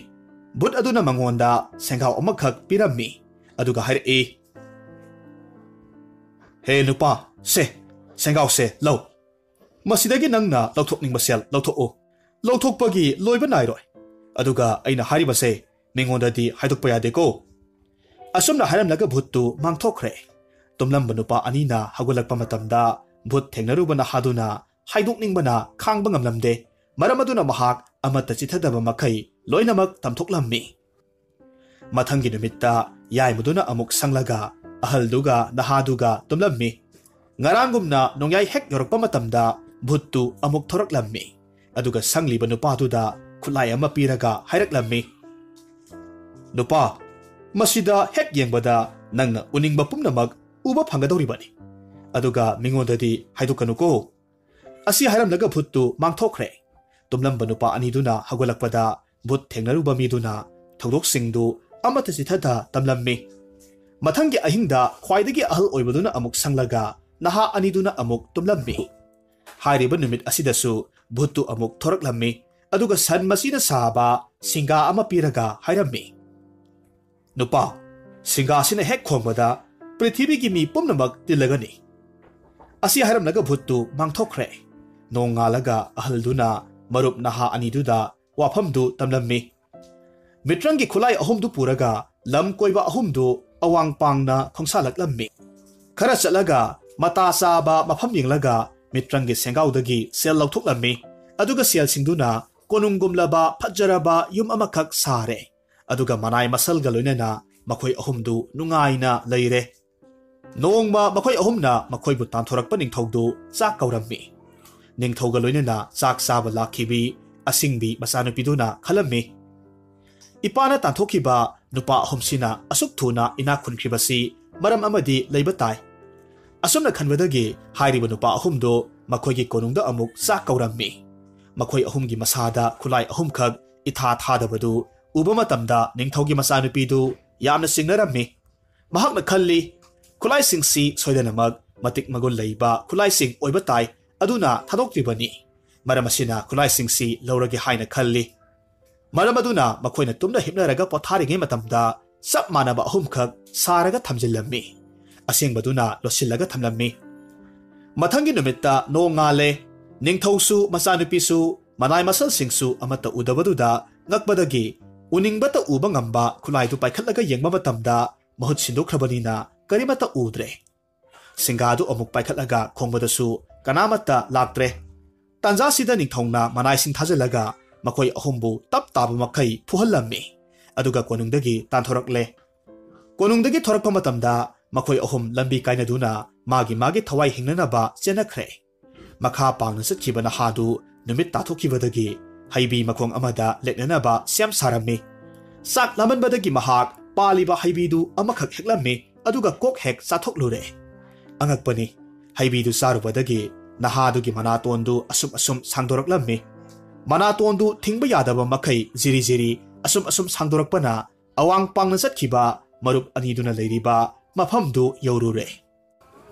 ꯚꯨꯠ ꯑꯗꯨꯅ ꯃꯉꯣꯟꯗ ꯁꯦꯡꯒꯥꯎ ꯑꯃꯈꯛ ꯄꯤꯔꯝꯃꯤ, ꯑꯗꯨꯒ ꯍꯥꯏꯔꯛꯏ, "ꯍꯦ ꯅꯨꯄꯥ, ꯁꯦ, ꯁꯦꯡꯒꯥꯎꯁꯦ ꯂꯧ꯫ ꯃꯁꯤꯗꯒꯤ ꯅꯪꯅ ꯂꯧꯊꯣꯛꯅꯤꯡꯕ ꯁꯦꯜ ꯂꯧꯊꯣꯛꯎ꯫ ꯂꯧꯊꯣꯛꯄꯒꯤ ꯂꯣꯏꯕ ꯅꯥꯏꯔꯣꯏ꯫ ꯑꯗꯨꯒ ꯑꯩꯅ ꯍꯥꯏꯔꯤꯕꯁꯦ ꯃꯤꯉꯣꯟꯗꯗꯤ ꯍꯥꯏꯗꯣꯛꯄ ꯌꯥꯗꯦꯀꯣ"꯫ ꯑꯁꯨꯝꯅ ꯍꯥꯏꯔꯝꯂꯒ ꯚꯨꯠꯇꯨ ꯃꯥꯡꯊꯣꯛꯈ꯭ꯔꯦ꯫ ꯇꯨꯝꯂꯝꯕ ꯅꯨꯄꯥ ꯑꯅꯤꯅ ꯍꯧꯒꯠꯂꯛꯄ ꯃꯇꯝꯗ ꯚꯨꯠ ꯊꯦꯡꯅꯔꯨꯕ ꯅꯍꯥꯗꯨꯅ ꯍꯥꯏꯗꯣꯛꯅꯤꯡꯕꯅ ꯈꯥꯡꯕ ꯉꯝꯂꯝꯗꯦ꯫ ꯃꯔꯝ ꯑꯗꯨꯅ ꯃꯍꯥꯛ ꯑꯃꯠꯇ ꯆꯤꯊꯗꯕ ꯃꯈꯩ ꯂꯣꯏꯅꯃꯛ ꯇꯝꯊꯣꯛꯂꯝꯃꯤ꯫ ꯃꯊꯪꯒꯤ ꯅꯨꯃꯤꯠꯇ ꯌꯥꯏꯃꯗꯨꯅ ꯑꯃꯨꯛ ꯁꯪꯂꯒ ꯑꯍꯜꯗꯨꯒ ꯅꯍꯥꯗꯨꯒ ꯇꯨꯝꯂꯝꯃꯤ꯫ ꯉꯔꯥꯡꯒꯨꯝꯅ ꯅꯣꯡꯌꯥꯏ ꯍꯦꯛ ꯌꯧꯔꯛꯄ ꯃꯇꯝꯗ ꯚꯨꯠꯇꯨ ꯑꯃꯨꯛ ꯊꯣꯔꯛꯂꯝꯃꯤ꯫ ꯑꯗꯨꯒ ꯁꯪꯂꯤꯕ ꯅꯨꯄꯥꯗꯨꯗ ꯈꯨꯠꯂꯥꯏ ꯑꯃ ꯄꯤꯔꯒ ꯍꯥꯏꯔꯛꯂꯝꯃꯤ, "ꯅꯨꯄꯥ, ꯃꯁꯤꯗ ꯍꯦꯛ ꯌꯦꯡꯕꯗ ꯅꯪꯅ ꯎꯅꯤꯡꯕ ꯄꯨꯝꯅꯃꯛ ꯎꯕ ꯐꯪꯒꯗꯧꯔꯤꯕꯅꯤ꯫ ꯑꯗꯨꯒ ꯃꯤꯉꯣꯟꯗꯗꯤ ꯍꯥꯏꯗꯣꯛꯀꯅꯨꯀꯣ"꯫ ꯑꯁꯤ ꯍꯥꯏꯔꯝꯂꯒ ꯚꯨꯠꯇꯨ ꯃꯥꯡꯊꯣꯛꯈ꯭ꯔꯦ꯫ ꯇꯨꯝꯂꯝꯕ ꯅꯨꯄꯥ ꯑꯅꯤꯗꯨꯅ ꯍꯧꯒꯠꯂꯛꯄꯗ ꯚꯨꯠ ꯊꯦꯡꯅꯔꯨꯕ ꯃꯤꯗꯨꯅ ꯊꯧꯗꯣꯛꯁꯤꯡꯗꯨ ꯑꯃꯠꯇ ꯆꯤꯊꯗ ꯇꯝꯂꯝꯃꯤ꯫ ꯃꯊꯪꯒꯤ ꯑꯍꯤꯡꯗ ꯈ꯭ꯋꯥꯏꯗꯒꯤ ꯑꯍꯜ ꯑꯣꯏꯕꯗꯨꯅ ꯑꯃꯨꯛ ꯁꯪꯂꯒ ꯅꯍꯥ ꯑꯅꯤꯗꯨꯅ ꯑꯃꯨꯛ ꯇꯨꯝꯂꯝꯃꯤ꯫ ꯍꯥꯏꯔꯤꯕ ꯅꯨꯃꯤꯠ ꯑꯁꯤꯗꯁꯨ ꯚꯨꯠꯇꯨ ꯑꯃꯨꯛ ꯊꯣꯔꯛꯂꯝꯃꯤ, ꯑꯗꯨꯒ ꯁꯟ ꯃꯆꯤꯅ ꯁꯥꯕ ꯁꯤꯡꯒꯥ ꯑꯃ ꯄꯤꯔꯒ ꯍꯥꯏꯔꯝꯃꯤ, "ꯅꯨꯄꯥ, ꯁꯤꯡꯒꯥꯁꯤꯅ ꯍꯦꯛ ꯈꯣꯡꯕꯗ ꯄ꯭ꯔꯤꯊꯤꯕꯤꯒꯤ ꯃꯤ ꯄꯨꯝꯅꯃꯛ ꯇꯤꯜꯂꯒꯅꯤ"꯫ ꯑꯁꯤ ꯍꯥꯏꯔꯝꯂꯒ ꯚꯨꯠꯇꯨ ꯃꯥꯡꯊꯣꯛꯈ꯭ꯔꯦ꯫ ꯅꯣꯡꯉꯥꯜꯂꯒ ꯑꯍꯜꯗꯨꯅ ꯃꯔꯨꯞ ꯅꯍꯥ ꯑꯅꯤꯗꯨꯗ ꯋꯥꯐꯝꯗꯨ ꯇꯝꯂꯝꯃꯤ꯫ ꯃꯤꯇ꯭ꯔꯪꯒꯤ ꯈꯨꯠꯂꯥꯏ ꯑꯍꯨꯝꯗꯨ ꯄꯨꯔꯒ ꯂꯝ ꯀꯣꯏꯕ ꯑꯍꯨꯝꯗꯨ ꯑꯋꯥꯡ ꯄꯥꯡꯅ ꯈꯣꯡꯁꯥꯜꯂꯛꯂꯝꯃꯤ꯫ ꯈꯔ ꯆꯠꯂꯒ ꯃꯇꯥ ꯆꯥꯕ ꯃꯐꯝ ꯌꯦꯡꯂꯒ ꯃꯤꯇ꯭ꯔꯪꯒꯤ ꯁꯦꯡꯒꯥꯎꯗꯒꯤ ꯁꯦꯜ ꯂꯧꯊꯣꯛꯂꯝꯃꯤ꯫ ꯑꯗꯨꯒ ꯁꯦꯜꯁꯤꯡꯗꯨꯅ ꯀꯣꯅꯨꯡꯒꯨꯝꯂꯕ ꯐꯖꯔꯕ ꯌꯨꯝ ꯑꯃꯈꯛ ꯁꯥꯔꯦ꯫ ꯑꯗꯨꯒ ꯃꯅꯥꯏ ꯃꯁꯜꯒ ꯂꯣꯏꯅꯅ ꯃꯈꯣꯏ ꯑꯍꯨꯝꯗꯨ ꯅꯨꯡꯉꯥꯏꯅ ꯂꯩꯔꯦ꯫ ꯅꯣꯡꯃ ꯃꯈꯣꯏ ꯑꯍꯨꯝꯅ ꯃꯈꯣꯏꯕꯨ ꯇꯥꯟꯊꯣꯔꯛꯄ ꯅꯤꯡꯊꯧꯗꯨ ꯆꯥꯛ ꯀꯧꯔꯝꯃꯤ꯫ ꯅꯤꯡꯊꯧꯒ ꯂꯣꯏꯅꯅ ꯆꯥꯛ ꯆꯥꯕ ꯂꯥꯛꯈꯤꯕꯤ ꯑꯁꯤꯡꯕꯤ ꯃꯆꯥꯅꯨꯄꯤꯗꯨꯅ ꯈꯜꯂꯝꯃꯤ, "ꯏꯄꯥꯅ ꯇꯥꯟꯊꯣꯛꯈꯤꯕ ꯅꯨꯄꯥ ꯑꯍꯨꯝꯁꯤꯅ ꯑꯁꯨꯛ ꯊꯨꯅ ꯏꯅꯥꯛ ꯈꯨꯟꯈ꯭ꯔꯤꯕꯁꯤ ꯃꯔꯝ ꯑꯃꯗꯤ ꯂꯩꯕ ꯇꯥꯏ"꯫ ꯑꯁꯨꯝꯅ ꯈꯟꯕꯗꯒꯤ ꯍꯥꯏꯔꯤꯕ ꯅꯨꯄꯥ ꯑꯍꯨꯝꯗꯨ ꯃꯈꯣꯏꯒꯤ ꯀꯣꯅꯨꯡꯗ ꯑꯃꯨꯛ ꯆꯥꯛ ꯀꯧꯔꯝꯃꯤ꯫ ꯃꯈꯣꯏ ꯑꯍꯨꯝꯒꯤ ꯃꯁꯥꯗ ꯈꯨꯠꯂꯥꯏ ꯑꯍꯨꯝꯈꯛ ꯏꯊꯥ ꯊꯥꯗꯕꯗꯨ ꯎꯕ ꯃꯇꯝꯗ ꯅꯤꯡꯊꯧꯒꯤ ꯃꯆꯥꯅꯨꯄꯤꯗꯨ ꯌꯥꯝꯅ ꯆꯤꯡꯅꯔꯝꯃꯤ꯫ ꯃꯍꯥꯛꯅ ꯈꯜꯂꯤ, "ꯈꯨꯠꯂꯥꯏꯁꯤꯡꯁꯤ ꯁꯣꯏꯗꯅꯃꯛ ꯃꯇꯤꯛ ꯃꯒꯨꯟ ꯂꯩꯕ ꯈꯨꯠꯂꯥꯏꯁꯤꯡ ꯑꯣꯏꯕ ꯇꯥꯏ, ꯑꯗꯨꯅ ꯊꯥꯗꯣꯛꯇ꯭ꯔꯤꯕꯅꯤ꯫ ꯃꯔꯝ ꯑꯁꯤꯅ ꯈꯨꯠꯂꯥꯏꯁꯤꯡꯁꯤ ꯂꯧꯔꯒꯦ" ꯍꯥꯏꯅ ꯈꯜꯂꯤ꯫ ꯃꯔꯝ ꯑꯗꯨꯅ ꯃꯈꯣꯏꯅ ꯇꯨꯝꯅ ꯍꯤꯞꯅꯔꯒ ꯄꯣꯊꯥꯔꯤꯉꯩ ꯃꯇꯝꯗ ꯆꯞ ꯃꯥꯟꯅꯕ ꯑꯍꯨꯝꯈꯛ ꯁꯥꯔꯒ ꯊꯝꯖꯤꯜꯂꯝꯃꯤ꯫ ꯑꯁꯦꯡꯕꯗꯨꯅ ꯂꯣꯠꯁꯤꯜꯂꯒ ꯊꯝꯂꯝꯃꯤ꯫ ꯃꯊꯪꯒꯤ ꯅꯨꯃꯤꯠꯇ ꯅꯣꯡ ꯉꯥꯜꯂꯦ꯫ ꯅꯤꯡꯊꯧꯁꯨ ꯃꯆꯥꯅꯨꯄꯤꯁꯨ ꯃꯅꯥꯏ ꯃꯁꯜꯁꯤꯡꯁꯨ ꯑꯃꯠꯇ ꯎꯗꯕꯗꯨꯗ ꯉꯛꯄꯗꯒꯤ ꯎꯅꯤꯡꯕꯇ ꯎꯕ ꯉꯝꯕ ꯈꯨꯠꯂꯥꯏꯗꯨ ꯄꯥꯏꯈꯠꯂꯒ ꯌꯦꯡꯕ ꯃꯇꯝꯗ ꯃꯍꯨꯠ ꯁꯤꯟꯗꯣꯛꯈ꯭ꯔꯕꯅꯤꯅ ꯀꯔꯤꯃꯠꯇ ꯎꯗ꯭ꯔꯦ꯫ ꯁꯤꯡꯒꯥꯗꯨ ꯑꯃꯨꯛ ꯄꯥꯏꯈꯠꯂꯒ ꯈꯣꯡꯕꯗꯁꯨ ꯀꯅꯥꯃꯠꯇ ꯂꯥꯛꯇ꯭ꯔꯦ꯫ ꯇꯥꯟꯖꯥꯁꯤꯗ ꯅꯤꯡꯊꯧꯅ ꯃꯅꯥꯏꯁꯤꯡ ꯊꯥꯖꯤꯜꯂꯒ ꯃꯈꯣꯏ ꯑꯍꯨꯝꯕꯨ ꯇꯞ ꯇꯥꯕ ꯃꯈꯩ ꯐꯨꯍꯜꯂꯝꯃꯤ꯫ ꯑꯗꯨꯒ ꯀꯣꯅꯨꯡꯗꯒꯤ ꯇꯥꯟꯊꯣꯔꯛꯂꯦ꯫ ꯀꯣꯅꯨꯡꯗꯒꯤ ꯊꯣꯔꯛꯄ ꯃꯇꯝꯗ ꯃꯈꯣꯏ ꯑꯍꯨꯝ ꯂꯝꯕꯤ ꯀꯥꯏꯅꯗꯨꯅ ꯃꯥꯒꯤ ꯃꯥꯒꯤ ꯊꯋꯥꯏ ꯍꯤꯡꯅꯅꯕ ꯆꯦꯟꯅꯈ꯭ꯔꯦ꯫ ꯃꯈꯥ ꯄꯥꯡꯅ ꯆꯠꯈꯤꯕ ꯅꯍꯥꯗꯨ ꯅꯨꯃꯤꯠ ꯇꯥꯊꯣꯛꯈꯤꯕꯗꯒꯤ ꯍꯩꯕꯤ ꯃꯈꯣꯡ ꯑꯃꯗ ꯂꯦꯛꯅꯅꯕ ꯁꯦꯝ ꯁꯥꯔꯝꯃꯤ꯫ ꯆꯥꯛ ꯂꯥꯃꯟꯕꯗꯒꯤ ꯃꯍꯥꯛ ꯄꯥꯜꯂꯤꯕ ꯍꯩꯕꯤꯗꯨ ꯑꯃꯈꯛ ꯍꯦꯛꯂꯝꯃꯤ, ꯑꯗꯨꯒ ꯀꯣꯛ ꯍꯦꯛ ꯆꯥꯊꯣꯛꯂꯨꯔꯦ꯫ ꯑꯉꯛꯄꯅꯤ, ꯍꯩꯕꯤꯗꯨ ꯆꯥꯔꯨꯕꯗꯒꯤ ꯅꯍꯥꯗꯨꯒꯤ ꯃꯅꯥꯇꯣꯟꯗꯨ ꯑꯁꯨꯝ ꯑꯁꯨꯝ ꯁꯥꯡꯗꯣꯔꯛꯂꯝꯃꯤ꯫ ꯃꯅꯥꯇꯣꯟꯗꯨ ꯊꯤꯡꯕ ꯌꯥꯗꯕ ꯃꯈꯩ ꯖꯤꯔꯤ ꯖꯤꯔꯤ ꯑꯁꯨꯝ ꯑꯁꯨꯝ ꯁꯥꯡꯗꯣꯔꯛꯄꯅ ꯑꯋꯥꯡ ꯄꯥꯡꯅ ꯆꯠꯈꯤꯕ ꯃꯔꯨꯞ ꯑꯅꯤꯗꯨꯅ ꯂꯩꯔꯤꯕ ꯃꯐꯝꯗꯨ ꯌꯧꯔꯨꯔꯦ꯫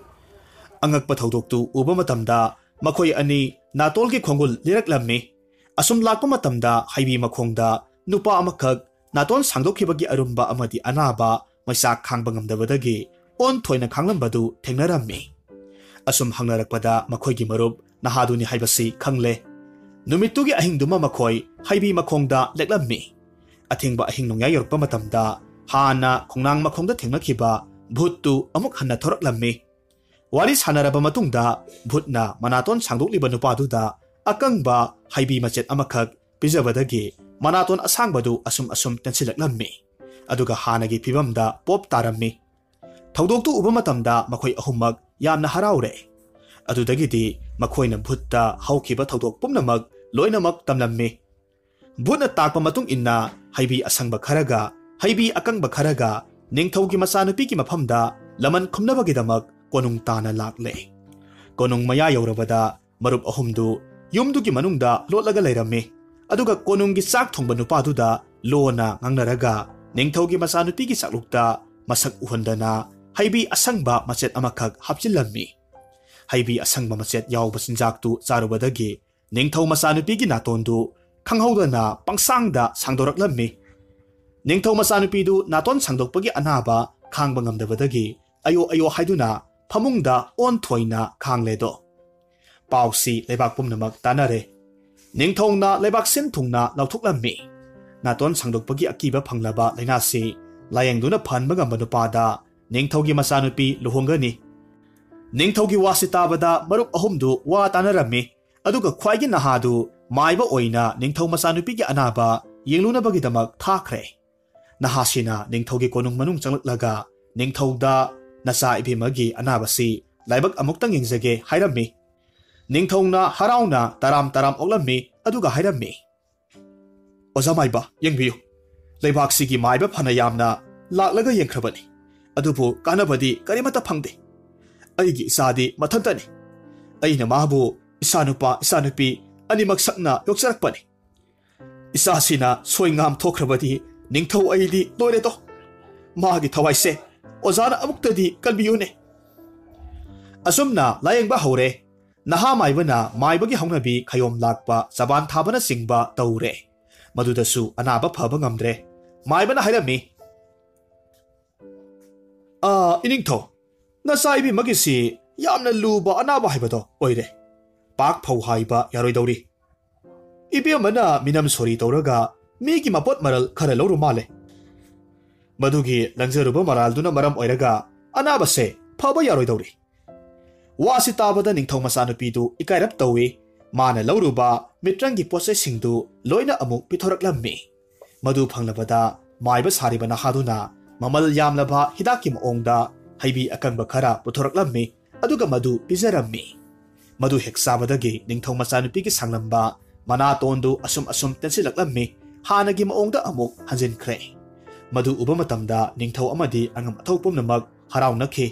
ꯑꯉꯛꯄ ꯊꯧꯗꯣꯛꯇꯨ ꯎꯕ ꯃꯇꯝꯗ ꯃꯈꯣꯏ ꯑꯅꯤ ꯅꯥꯇꯣꯜꯒꯤ ꯈꯣꯡꯒꯨꯜ ꯂꯤꯔꯛꯂꯝꯃꯤ꯫ ꯑꯁꯨꯝ ꯂꯥꯛꯄ ꯃꯇꯝꯗ ꯍꯩꯕꯤ ꯃꯈꯣꯡꯗ ꯅꯨꯄꯥ ꯑꯃꯈꯛ ꯅꯥꯇꯣꯟ ꯁꯥꯡꯗꯣꯛꯈꯤꯕꯒꯤ ꯑꯔꯨꯝꯕ ꯑꯃꯗꯤ ꯑꯅꯥꯕ ꯃꯩꯆꯥꯛ ꯈꯥꯡꯕ ꯉꯝꯗꯕꯗꯒꯤ ꯑꯣꯟ ꯊꯣꯏꯅ ꯈꯥꯡꯂꯝꯕꯗꯨ ꯊꯦꯡꯅꯔꯝꯃꯤ꯫ ꯑꯁꯨꯝ ꯍꯪꯅꯔꯛꯄꯗ ꯃꯈꯣꯏꯒꯤ ꯃꯔꯨꯞ ꯅꯍꯥꯗꯨꯅꯤ ꯍꯥꯏꯕꯁꯤ ꯈꯪꯂꯦ꯫ ꯅꯨꯃꯤꯠꯇꯨꯒꯤ ꯑꯍꯤꯡꯗꯨꯃ ꯃꯈꯣꯏ ꯍꯩꯕꯤ ꯃꯈꯣꯡꯗ ꯂꯦꯛꯂꯝꯃꯤ꯫ ꯑꯊꯦꯡꯕ ꯑꯍꯤꯡ ꯅꯣꯡꯌꯥꯏ ꯌꯧꯔꯛꯄ ꯃꯇꯝꯗ ꯍꯥꯟꯅ ꯈꯣꯡꯅꯥꯡ ꯃꯈꯣꯡꯗ ꯊꯦꯡꯅꯈꯤꯕ ꯚꯨꯠꯇꯨ ꯑꯃꯨꯛ ꯍꯟꯅ ꯊꯣꯔꯛꯂꯝꯃꯤ꯫ ꯋꯥꯔꯤ ꯁꯥꯟꯅꯔꯕ ꯃꯇꯨꯡꯗ ꯚꯨꯠꯅ ꯃꯅꯥꯇꯣꯟ ꯁꯥꯡꯗꯣꯛꯂꯤꯕ ꯅꯨꯄꯥꯗꯨꯗ ꯑꯀꯪꯕ ꯍꯩꯕꯤ ꯃꯆꯦꯠ ꯑꯃꯈꯛ ꯄꯤꯖꯕꯗꯒꯤ ꯃꯅꯥꯇꯣꯟ ꯑꯁꯥꯡꯕꯗꯨ ꯑꯁꯨꯝ ꯑꯁꯨꯝ ꯇꯦꯟꯁꯤꯜꯂꯛꯂꯝꯃꯤ꯫ ꯑꯗꯨꯒ ꯍꯥꯟꯅꯒꯤ ꯐꯤꯕꯝꯗ ꯄꯣꯞ ꯇꯥꯔꯝꯃꯤ꯫ ꯊꯧꯗꯣꯛꯇꯨ ꯎꯕ ꯃꯇꯝꯗ ꯃꯈꯣꯏ ꯑꯍꯨꯝꯃꯛ ꯌꯥꯝꯅ ꯍꯔꯥꯎꯔꯦ꯫ ꯑꯗꯨꯗꯒꯤꯗꯤ ꯃꯈꯣꯏꯅ ꯚꯨꯠꯇ ꯍꯧꯈꯤꯕ ꯊꯧꯗꯣꯛ ꯄꯨꯝꯅꯃꯛ ꯂꯣꯏꯅꯃꯛ ꯇꯝꯂꯝꯃꯤ꯫ ꯚꯨꯠꯅ ꯇꯥꯛꯄ ꯃꯇꯨꯡ ꯏꯟꯅ ꯍꯩꯕꯤ ꯑꯁꯪꯕ ꯈꯔꯒ ꯍꯩꯕꯤ ꯑꯀꯪꯕ ꯈꯔꯒ ꯅꯤꯡꯊꯧꯒꯤ ꯃꯆꯥꯅꯨꯄꯤꯒꯤ ꯃꯐꯝꯗ ꯂꯃꯟ ꯈꯨꯝꯅꯕꯒꯤꯗꯃꯛ ꯀꯣꯅꯨꯡ ꯇꯥꯅ ꯂꯥꯛꯂꯦ꯫ ꯀꯣꯅꯨꯡ ꯃꯌꯥ ꯌꯧꯔꯕꯗ ꯃꯔꯨꯞ ꯑꯍꯨꯝꯗꯨ ꯌꯨꯝꯗꯨꯒꯤ ꯃꯅꯨꯡꯗ ꯂꯣꯠꯂꯒ ꯂꯩꯔꯝꯃꯤ꯫ ꯑꯗꯨꯒ ꯀꯣꯅꯨꯡꯒꯤ ꯆꯥꯛ ꯊꯣꯡꯕ ꯅꯨꯄꯥꯗꯨꯗ ꯂꯣꯟꯅ ꯉꯥꯡꯅꯔꯒ ꯅꯤꯡꯊꯧꯒꯤ ꯃꯆꯥꯅꯨꯄꯤꯒꯤ ꯆꯥꯛꯂꯨꯛꯇ ꯃꯁꯛ ꯎꯍꯟꯗꯅ ꯍꯩꯕꯤ ꯑꯁꯪꯕ ꯃꯆꯦꯠ ꯑꯃꯈꯛ ꯍꯥꯞꯆꯤꯜꯂꯝꯃꯤ꯫ ꯍꯩꯕꯤ ꯑꯁꯪꯕ ꯃꯆꯦꯠ ꯌꯥꯎꯕ ꯆꯤꯟꯖꯥꯛꯇꯨ ꯆꯥꯔꯨꯕꯗꯒꯤ ꯅꯤꯡꯊꯧ ꯃꯆꯥꯅꯨꯄꯤꯒꯤ ꯅꯥꯇꯣꯟꯗꯨ ꯈꯪꯍꯧꯗꯅ ꯄꯪꯁꯥꯡꯗ ꯁꯥꯡꯗꯣꯔꯛꯂꯝꯃꯤ꯫ ꯅꯤꯡꯊꯧ ꯃꯆꯥꯅꯨꯄꯤꯗꯨ ꯅꯥꯇꯣꯟ ꯁꯥꯡꯗꯣꯛꯄꯒꯤ ꯑꯅꯥꯕ ꯈꯥꯡꯕ ꯉꯝꯗꯕꯗꯒꯤ ꯑꯌꯣ ꯑꯌꯣ ꯍꯥꯏꯗꯨꯅ ꯐꯃꯨꯡꯗ ꯑꯣꯟꯊꯣꯏꯅ ꯈꯥꯡꯂꯦꯗꯣ꯫ ꯄꯥꯎꯁꯤ ꯂꯩꯕꯥꯛ ꯄꯨꯝꯅꯃꯛ ꯇꯥꯅꯔꯦ꯫ ꯅꯤꯡꯊꯧꯅ ꯂꯩꯕꯥꯛ ꯁꯤꯟ ꯊꯨꯡꯅ ꯂꯥꯎꯊꯣꯛꯂꯝꯃꯤ꯫ ꯅꯥꯇꯣꯟ ꯁꯥꯡꯗꯣꯛꯄꯒꯤ ꯑꯀꯤꯕ ꯐꯪꯂꯕ ꯂꯥꯏꯅꯥꯁꯤ ꯂꯥꯌꯦꯡꯗꯨꯅ ꯐꯍꯟꯕ ꯉꯝꯕ ꯅꯨꯄꯥꯗ ꯅꯤꯡꯊꯧꯒꯤ ꯃꯆꯥꯅꯨꯄꯤ ꯂꯨꯍꯣꯡꯒꯅꯤ꯫ ꯅꯤꯡꯊꯧꯒꯤ ꯋꯥꯁꯤ ꯇꯥꯕꯗ ꯃꯔꯨꯞ ꯑꯍꯨꯝꯗꯨ ꯋꯥ ꯇꯥꯅꯔꯝꯃꯤ꯫ ꯑꯗꯨꯒ ꯈ꯭ꯋꯥꯏꯒꯤ ꯅꯍꯥꯗꯨ ꯃꯥꯏꯕ ꯑꯣꯏꯅ ꯅꯤꯡꯊꯧ ꯃꯆꯥꯅꯨꯄꯤꯒꯤ ꯑꯅꯥꯕ ꯌꯦꯡꯂꯨꯅꯕꯒꯤꯗꯃꯛ ꯊꯥꯈ꯭ꯔꯦ꯫ ꯅꯍꯥꯁꯤꯅ ꯅꯤꯡꯊꯧꯒꯤ ꯀꯣꯅꯨꯡ ꯃꯅꯨꯡ ꯆꯪꯂꯛꯂꯒ ꯅꯤꯡꯊꯧꯗ ꯅꯆꯥ ꯏꯕꯦꯝꯃꯒꯤ ꯑꯅꯥꯕꯁꯤ ꯂꯥꯏꯕꯛ ꯑꯃꯨꯛꯇꯪ ꯌꯦꯡꯖꯒꯦ ꯍꯥꯏꯔꯝꯃꯤ꯫ ꯅꯤꯡꯊꯧꯅ ꯍꯔꯥꯎꯅ ꯇꯔꯥꯝ ꯇꯔꯥꯝ ꯑꯣꯛꯂꯝꯃꯤ꯫ ꯑꯗꯨꯒ ꯍꯥꯏꯔꯝꯃꯤ, "ꯑꯣꯖꯥ ꯃꯥꯏꯕ, ꯌꯦꯡꯕꯤꯌꯨ꯫ ꯂꯩꯕꯥꯛꯁꯤꯒꯤ ꯃꯥꯏꯕ ꯐꯅ ꯌꯥꯝꯅ ꯂꯥꯛꯂꯒ ꯌꯦꯡꯈ꯭ꯔꯕꯅꯤ, ꯑꯗꯨꯕꯨ ꯀꯥꯟꯅꯕꯗꯤ ꯀꯔꯤꯃꯠꯇ ꯐꯪꯗꯦ꯫ ꯑꯩꯒꯤ ꯏꯆꯥꯗꯤ ꯃꯊꯟꯇꯅꯤ꯫ ꯑꯩꯅ ꯃꯥꯕꯨ ꯏꯆꯥꯅꯨꯄꯥ ꯏꯆꯥꯅꯨꯄꯤ ꯑꯅꯤꯃꯛ ꯁꯛꯅ ꯌꯣꯛꯆꯔꯛꯄꯅꯤ꯫ ꯏꯆꯥꯁꯤꯅ ꯁꯣꯏ ꯉꯥꯝ ꯊꯣꯛꯈ꯭ꯔꯕꯗꯤ ꯅꯤꯡꯊꯧ ꯑꯩꯗꯤ ꯂꯣꯏꯔꯦꯗꯣ꯫ ꯃꯥꯒꯤ ꯊꯋꯥꯏꯁꯦ ꯑꯣꯖꯥꯅ ꯑꯃꯨꯛꯇꯗꯤ ꯀꯟꯕꯤꯌꯨꯅꯦ꯫" ꯑꯁꯨꯝꯅ ꯂꯥꯌꯦꯡꯕ ꯍꯧꯔꯦ꯫ ꯅꯍꯥ ꯃꯥꯏꯕꯅ ꯃꯥꯏꯕꯒꯤ ꯍꯧꯅꯕꯤ ꯈꯌꯣꯝ ꯂꯥꯛꯄ ꯆꯕꯥꯟ ꯊꯥꯕꯅꯆꯤꯡꯕ ꯇꯧꯔꯦ꯫ ꯃꯗꯨꯗꯁꯨ ꯑꯅꯥꯕ ꯐꯕ ꯉꯝꯗ꯭ꯔꯦ꯫ ꯃꯥꯏꯕꯅ ꯍꯥꯏꯔꯝꯃꯤ, "ꯑꯥ, ꯏꯅꯤꯡꯊꯧ, ꯅꯆꯥ ꯏꯕꯦꯝꯃꯒꯤꯁꯤ ꯌꯥꯝꯅ ꯂꯨꯕ ꯑꯅꯥꯕ ꯍꯥꯏꯕꯗꯣ ꯑꯣꯏꯔꯦ꯫ ꯄꯥꯛ ꯐꯧ ꯍꯥꯏꯕ ꯌꯥꯔꯣꯏꯗꯧꯔꯤ꯫ ꯏꯕꯦꯝꯃꯅ ꯃꯤꯅꯝ ꯁꯣꯔꯤ ꯇꯧꯔꯒ ꯃꯤꯒꯤ ꯃꯄꯣꯠ ꯃꯔꯜ ꯈꯔ ꯂꯧꯔꯨ ꯃꯥꯜꯂꯦ꯫ ꯃꯗꯨꯒꯤ ꯂꯪꯖꯔꯨꯕ ꯃꯔꯥꯜꯗꯨꯅ ꯃꯔꯝ ꯑꯣꯏꯔꯒ ꯑꯅꯥꯕꯁꯦ ꯐꯕ ꯌꯥꯔꯣꯏꯗꯧꯔꯤ꯫ ꯋꯥꯁꯤ ꯇꯥꯕꯗ ꯅꯤꯡꯊꯧ ꯃꯆꯥꯅꯨꯄꯤꯗꯨ ꯏꯀꯥꯏꯔꯞ ꯇꯧꯏ꯫ ꯃꯥꯅ ꯂꯧꯔꯨꯕ ꯃꯤꯇ꯭ꯔꯪꯒꯤ ꯄꯣꯠ ꯆꯩꯁꯤꯡꯗꯨ ꯂꯣꯏꯅ ꯑꯃꯨꯛ ꯄꯤꯊꯣꯔꯛꯂꯝꯃꯤ꯫ ꯃꯗꯨ ꯐꯪꯂꯕꯗ ꯃꯥꯏꯕ ꯁꯥꯔꯤꯕ ꯅꯍꯥꯗꯨꯅ ꯃꯃꯜ ꯌꯥꯝꯂꯕ ꯍꯤꯗꯥꯛꯀꯤ ꯃꯑꯣꯡꯗ ꯍꯩꯕꯤ ꯑꯀꯪꯕ ꯈꯔ ꯄꯨꯊꯣꯔꯛꯂꯝꯃꯤ꯫ ꯑꯗꯨꯒ ꯃꯗꯨ ꯄꯤꯖꯔꯝꯃꯤ꯫ ꯃꯗꯨ ꯍꯦꯛ ꯆꯥꯕꯗꯒꯤ ꯅꯤꯡꯊꯧ ꯃꯆꯥꯅꯨꯄꯤꯒꯤ ꯁꯥꯡꯂꯝꯕ ꯃꯅꯥꯇꯣꯟꯗꯨ ꯑꯁꯨꯝ ꯑꯁꯨꯝ ꯇꯦꯟꯁꯤꯜꯂꯛꯂꯝꯃꯤ꯫ ꯍꯥꯟꯅꯒꯤ ꯃꯑꯣꯡꯗ ꯑꯃꯨꯛ ꯍꯟꯖꯤꯟꯈ꯭ꯔꯦ꯫ ꯃꯗꯨ ꯎꯕ ꯃꯇꯝꯗ ꯅꯤꯡꯊꯧ ꯑꯃꯗꯤ ꯑꯉꯝ ꯑꯊꯧ ꯄꯨꯝꯅꯃꯛ ꯍꯔꯥꯎꯅꯈꯤ꯫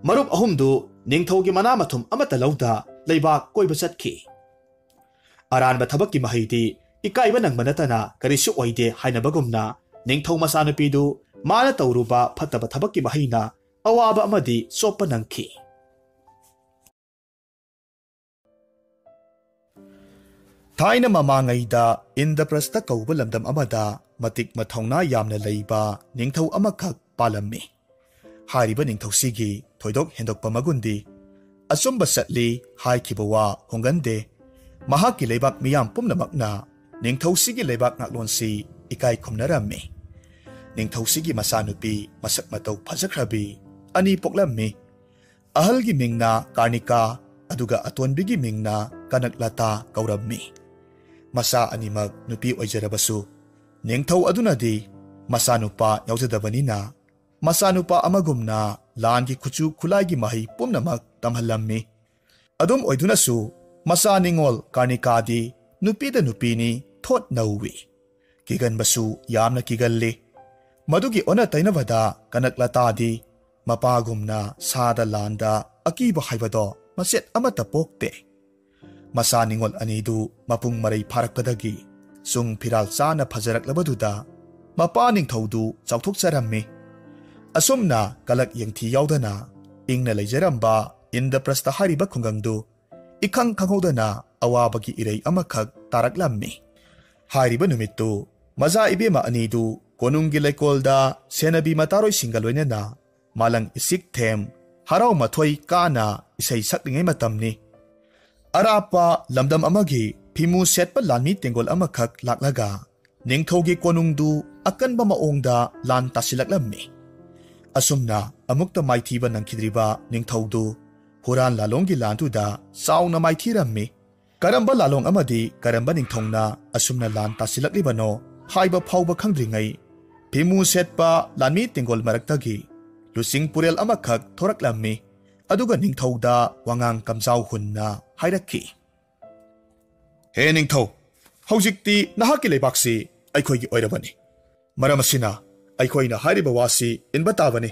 ꯃꯔꯨꯞ ꯑꯍꯨꯝꯗꯨ ꯅꯤꯡꯊꯧꯒꯤ ꯃꯅꯥ ꯃꯊꯨꯝ ꯑꯃꯠꯇ ꯂꯧꯗ ꯂꯩꯕꯥꯛ ꯀꯣꯏꯕ ꯆꯠꯈꯤ꯫ ꯑꯔꯥꯟꯕ ꯊꯕꯛꯀꯤ ꯃꯍꯩꯗꯤ ꯏꯀꯥꯏꯕ ꯅꯪꯕ ꯅꯠꯇꯅ ꯀꯔꯤꯁꯨ ꯑꯣꯏꯗꯦ ꯍꯥꯏꯅꯕꯒꯨꯝꯅ, ꯅꯤꯡꯊꯧ ꯃꯆꯥꯅꯨꯄꯤꯗꯨ ꯃꯥꯅ ꯇꯧꯔꯨꯕ ꯐꯠꯇꯕ ꯊꯕꯛꯀꯤ ꯃꯍꯩꯅ ꯑꯋꯥꯕ ꯑꯃꯗꯤ ꯆꯣꯞꯄ ꯅꯪꯈꯤ꯫ ꯊꯥꯏꯅ ꯃꯃꯥꯡꯉꯩꯗ ꯏꯟꯗ꯭ꯔꯄ꯭ꯔꯁꯇ ꯀꯧꯕ ꯂꯝꯗꯝ ꯑꯃꯗ ꯃꯇꯤꯛ ꯃꯊꯧꯅꯥ ꯌꯥꯝꯅ ꯂꯩꯕ ꯅꯤꯡꯊꯧ ꯑꯃꯈꯛ ꯄꯥꯜꯂꯝꯃꯤ꯫ ꯍꯥꯏꯔꯤꯕ ꯅꯤꯡꯊꯧꯁꯤꯒꯤ ꯊꯣꯏꯗꯣꯛ ꯍꯦꯟꯗꯣꯛꯄ ꯃꯒꯨꯟꯗꯤ, ꯑꯆꯨꯝꯕ ꯆꯠꯂꯤ ꯍꯥꯏꯈꯤꯕ ꯋꯥ ꯍꯣꯡꯒꯟꯗꯦ꯫ ꯃꯍꯥꯛꯀꯤ ꯂꯩꯕꯥꯛ ꯃꯤꯌꯥꯝ ꯄꯨꯝꯅꯃꯛꯅ ꯅꯤꯡꯊꯧꯁꯤꯒꯤ ꯂꯩꯕꯥꯛ ꯉꯥꯛꯂꯣꯟꯁꯤ ꯏꯀꯥꯏ ꯈꯨꯝꯅꯔꯝꯃꯤ꯫ ꯅꯤꯡꯊꯧꯁꯤꯒꯤ ꯃꯆꯥꯅꯨꯄꯤ ꯃꯁꯛ ꯃꯇꯧ ꯐꯖꯈ꯭ꯔꯕꯤ ꯑꯅꯤ ꯄꯣꯛꯂꯝꯃꯤ꯫ ꯑꯍꯜꯒꯤ ꯃꯤꯡꯅ ꯀꯥꯔꯅꯤꯀꯥ, ꯑꯗꯨꯒ ꯑꯇꯣꯟꯕꯤꯒꯤ ꯃꯤꯡꯅ ꯀꯅꯛꯂꯇꯥ ꯀꯧꯔꯝꯃꯤ꯫ ꯃꯆꯥ ꯑꯅꯤꯃꯛ ꯅꯨꯄꯤ ꯑꯣꯏꯖꯔꯕꯁꯨ, ꯅꯤꯡꯊꯧ ꯑꯗꯨꯅꯗꯤ ꯃꯆꯥꯅꯨꯄꯥ ꯌꯥꯎꯖꯗꯕꯅꯤꯅ, ꯃꯆꯥꯅꯨꯄꯥ ꯑꯃꯒꯨꯝꯅ ꯂꯥꯟꯒꯤ ꯈꯨꯠꯁꯨ ꯈꯨꯠꯂꯥꯏꯒꯤ ꯃꯍꯩ ꯄꯨꯝꯅꯃꯛ ꯇꯝꯍꯜꯂꯝꯃꯤ꯫ ꯑꯗꯨꯝ ꯑꯣꯏꯗꯨꯅꯁꯨ, ꯃꯆꯥ ꯅꯤꯡꯉꯣꯜ ꯀꯥꯔꯅꯤꯀꯥꯗꯤ ꯅꯨꯄꯤꯗ ꯅꯨꯄꯤꯅꯤ, ꯊꯣꯠ ꯅꯧꯏ꯫ ꯀꯤꯒꯟꯕꯁꯨ ꯌꯥꯝꯅ ꯀꯤꯒꯜꯂꯤ꯫ ꯃꯗꯨꯒꯤ ꯑꯣꯟꯅ ꯇꯩꯅꯕꯗ, ꯀꯅꯛꯂꯇꯥꯗꯤ ꯃꯄꯥꯒꯨꯝꯅ ꯁꯥꯗ ꯂꯥꯟꯗ ꯑꯀꯤꯕ ꯍꯥꯏꯕꯗꯣ ꯃꯆꯦꯠ ꯑꯃꯠꯇ ꯄꯣꯛꯇꯦ꯫ ꯃꯆꯥ ꯅꯤꯡꯉꯣꯜ ꯑꯅꯤꯗꯨ ꯃꯄꯨꯡ ꯃꯔꯩ ꯐꯥꯔꯛꯄꯗꯒꯤ ꯆꯨꯡ ꯐꯤꯔꯥꯜ ꯆꯥꯅ ꯐꯖꯔꯛꯂꯕꯗꯨꯗ, ꯃꯄꯥ ꯅꯤꯡꯊꯧꯗꯨ ꯆꯥꯎꯊꯣꯛꯆꯔꯝꯃꯤ꯫ ꯑꯁꯨꯝꯅ ꯀꯂꯛ ꯌꯦꯡꯊꯤ ꯌꯥꯎꯗꯅ ꯏꯪꯅ ꯂꯩꯖꯔꯝꯕ ꯏꯟꯗ꯭ꯔꯄ꯭ꯔꯁꯇ ꯍꯥꯏꯔꯤꯕ ꯈꯨꯡꯒꯪꯗꯨ ꯏꯈꯪ ꯈꯪꯍꯧꯗꯅ ꯑꯋꯥꯕꯒꯤ ꯏꯔꯩ ꯑꯃꯈꯛ ꯇꯥꯔꯛꯂꯝꯃꯤ꯫ ꯍꯥꯏꯔꯤꯕ ꯅꯨꯃꯤꯠꯇꯨ ꯃꯆꯥ ꯏꯕꯦꯝꯃ ꯑꯅꯤꯗꯨ ꯀꯣꯅꯨꯡꯒꯤ ꯂꯩꯀꯣꯜꯗ ꯁꯦꯟꯅꯕꯤ ꯃꯇꯥꯔꯣꯏꯁꯤꯡꯒ ꯂꯣꯏꯅꯅ ꯃꯥꯂꯪ ꯏꯁꯤꯛ ꯊꯦꯝ, ꯍꯔꯥꯎ ꯃꯊꯣꯏ ꯀꯥꯅ ꯏꯁꯩ ꯁꯛꯂꯤꯉꯩ ꯃꯇꯝꯅꯤ꯫ ꯑꯔꯥꯞꯄ ꯂꯝꯗꯝ ꯑꯃꯒꯤ ꯐꯤꯃꯨ ꯁꯦꯠꯄ ꯂꯥꯟꯃꯤ ꯇꯦꯡꯒꯣꯜ ꯑꯃꯈꯛ ꯂꯥꯛꯂꯒ ꯅꯤꯡꯊꯧꯒꯤ ꯀꯣꯅꯨꯡꯗꯨ ꯑꯀꯟꯕ ꯃꯑꯣꯡꯗ ꯂꯥꯟ ꯇꯥꯁꯤꯜꯂꯛꯂꯝꯃꯤ꯫ ꯑꯁꯨꯝꯅ ꯑꯃꯨꯛꯇ ꯃꯥꯏꯊꯤꯕ ꯅꯪꯈꯤꯗ꯭ꯔꯤꯕ ꯅꯤꯡꯊꯧꯗꯨ ꯍꯨꯔꯥꯟ ꯂꯥꯂꯣꯡꯒꯤ ꯂꯥꯟꯗꯨꯗ ꯆꯥꯎꯅ ꯃꯥꯏꯊꯤꯔꯝꯃꯤ꯫ ꯀꯔꯝꯕ ꯂꯥꯂꯣꯡ ꯑꯃꯗꯤ ꯀꯔꯝꯕ ꯅꯤꯡꯊꯧꯅ ꯑꯁꯨꯝꯅ ꯂꯥꯟ ꯇꯥꯁꯤꯜꯂꯛꯂꯤꯕꯅꯣ ꯍꯥꯏꯕ ꯐꯥꯎꯕ ꯈꯪꯗ꯭ꯔꯤꯉꯩ, ꯐꯤꯃꯨ ꯁꯦꯠꯄ ꯂꯥꯟꯃꯤ ꯇꯦꯡꯒꯣꯜ ꯃꯔꯛꯇꯒꯤ ꯂꯨꯆꯤꯡ ꯄꯨꯔꯦꯜ ꯑꯃꯈꯛ ꯊꯣꯔꯛꯂꯝꯃꯤ꯫ ꯑꯗꯨꯒ ꯅꯤꯡꯊꯧꯗ ꯋꯥꯉꯥꯡ ꯀꯝꯖꯥꯎ ꯍꯨꯟꯅ ꯍꯥꯏꯔꯛꯈꯤ, "ꯍꯦ ꯅꯤꯡꯊꯧ, ꯍꯧꯖꯤꯛꯇꯤ ꯅꯍꯥꯛꯀꯤ ꯂꯩꯕꯥꯛꯁꯤ ꯑꯩꯈꯣꯏꯒꯤ ꯑꯣꯏꯔꯕꯅꯤ꯫ ꯃꯔꯝ ꯑꯁꯤꯅ ꯑꯩꯈꯣꯏꯅ ꯍꯥꯏꯔꯤꯕ ꯋꯥꯁꯤ ꯏꯟꯕ ꯇꯥꯕꯅꯤ꯫"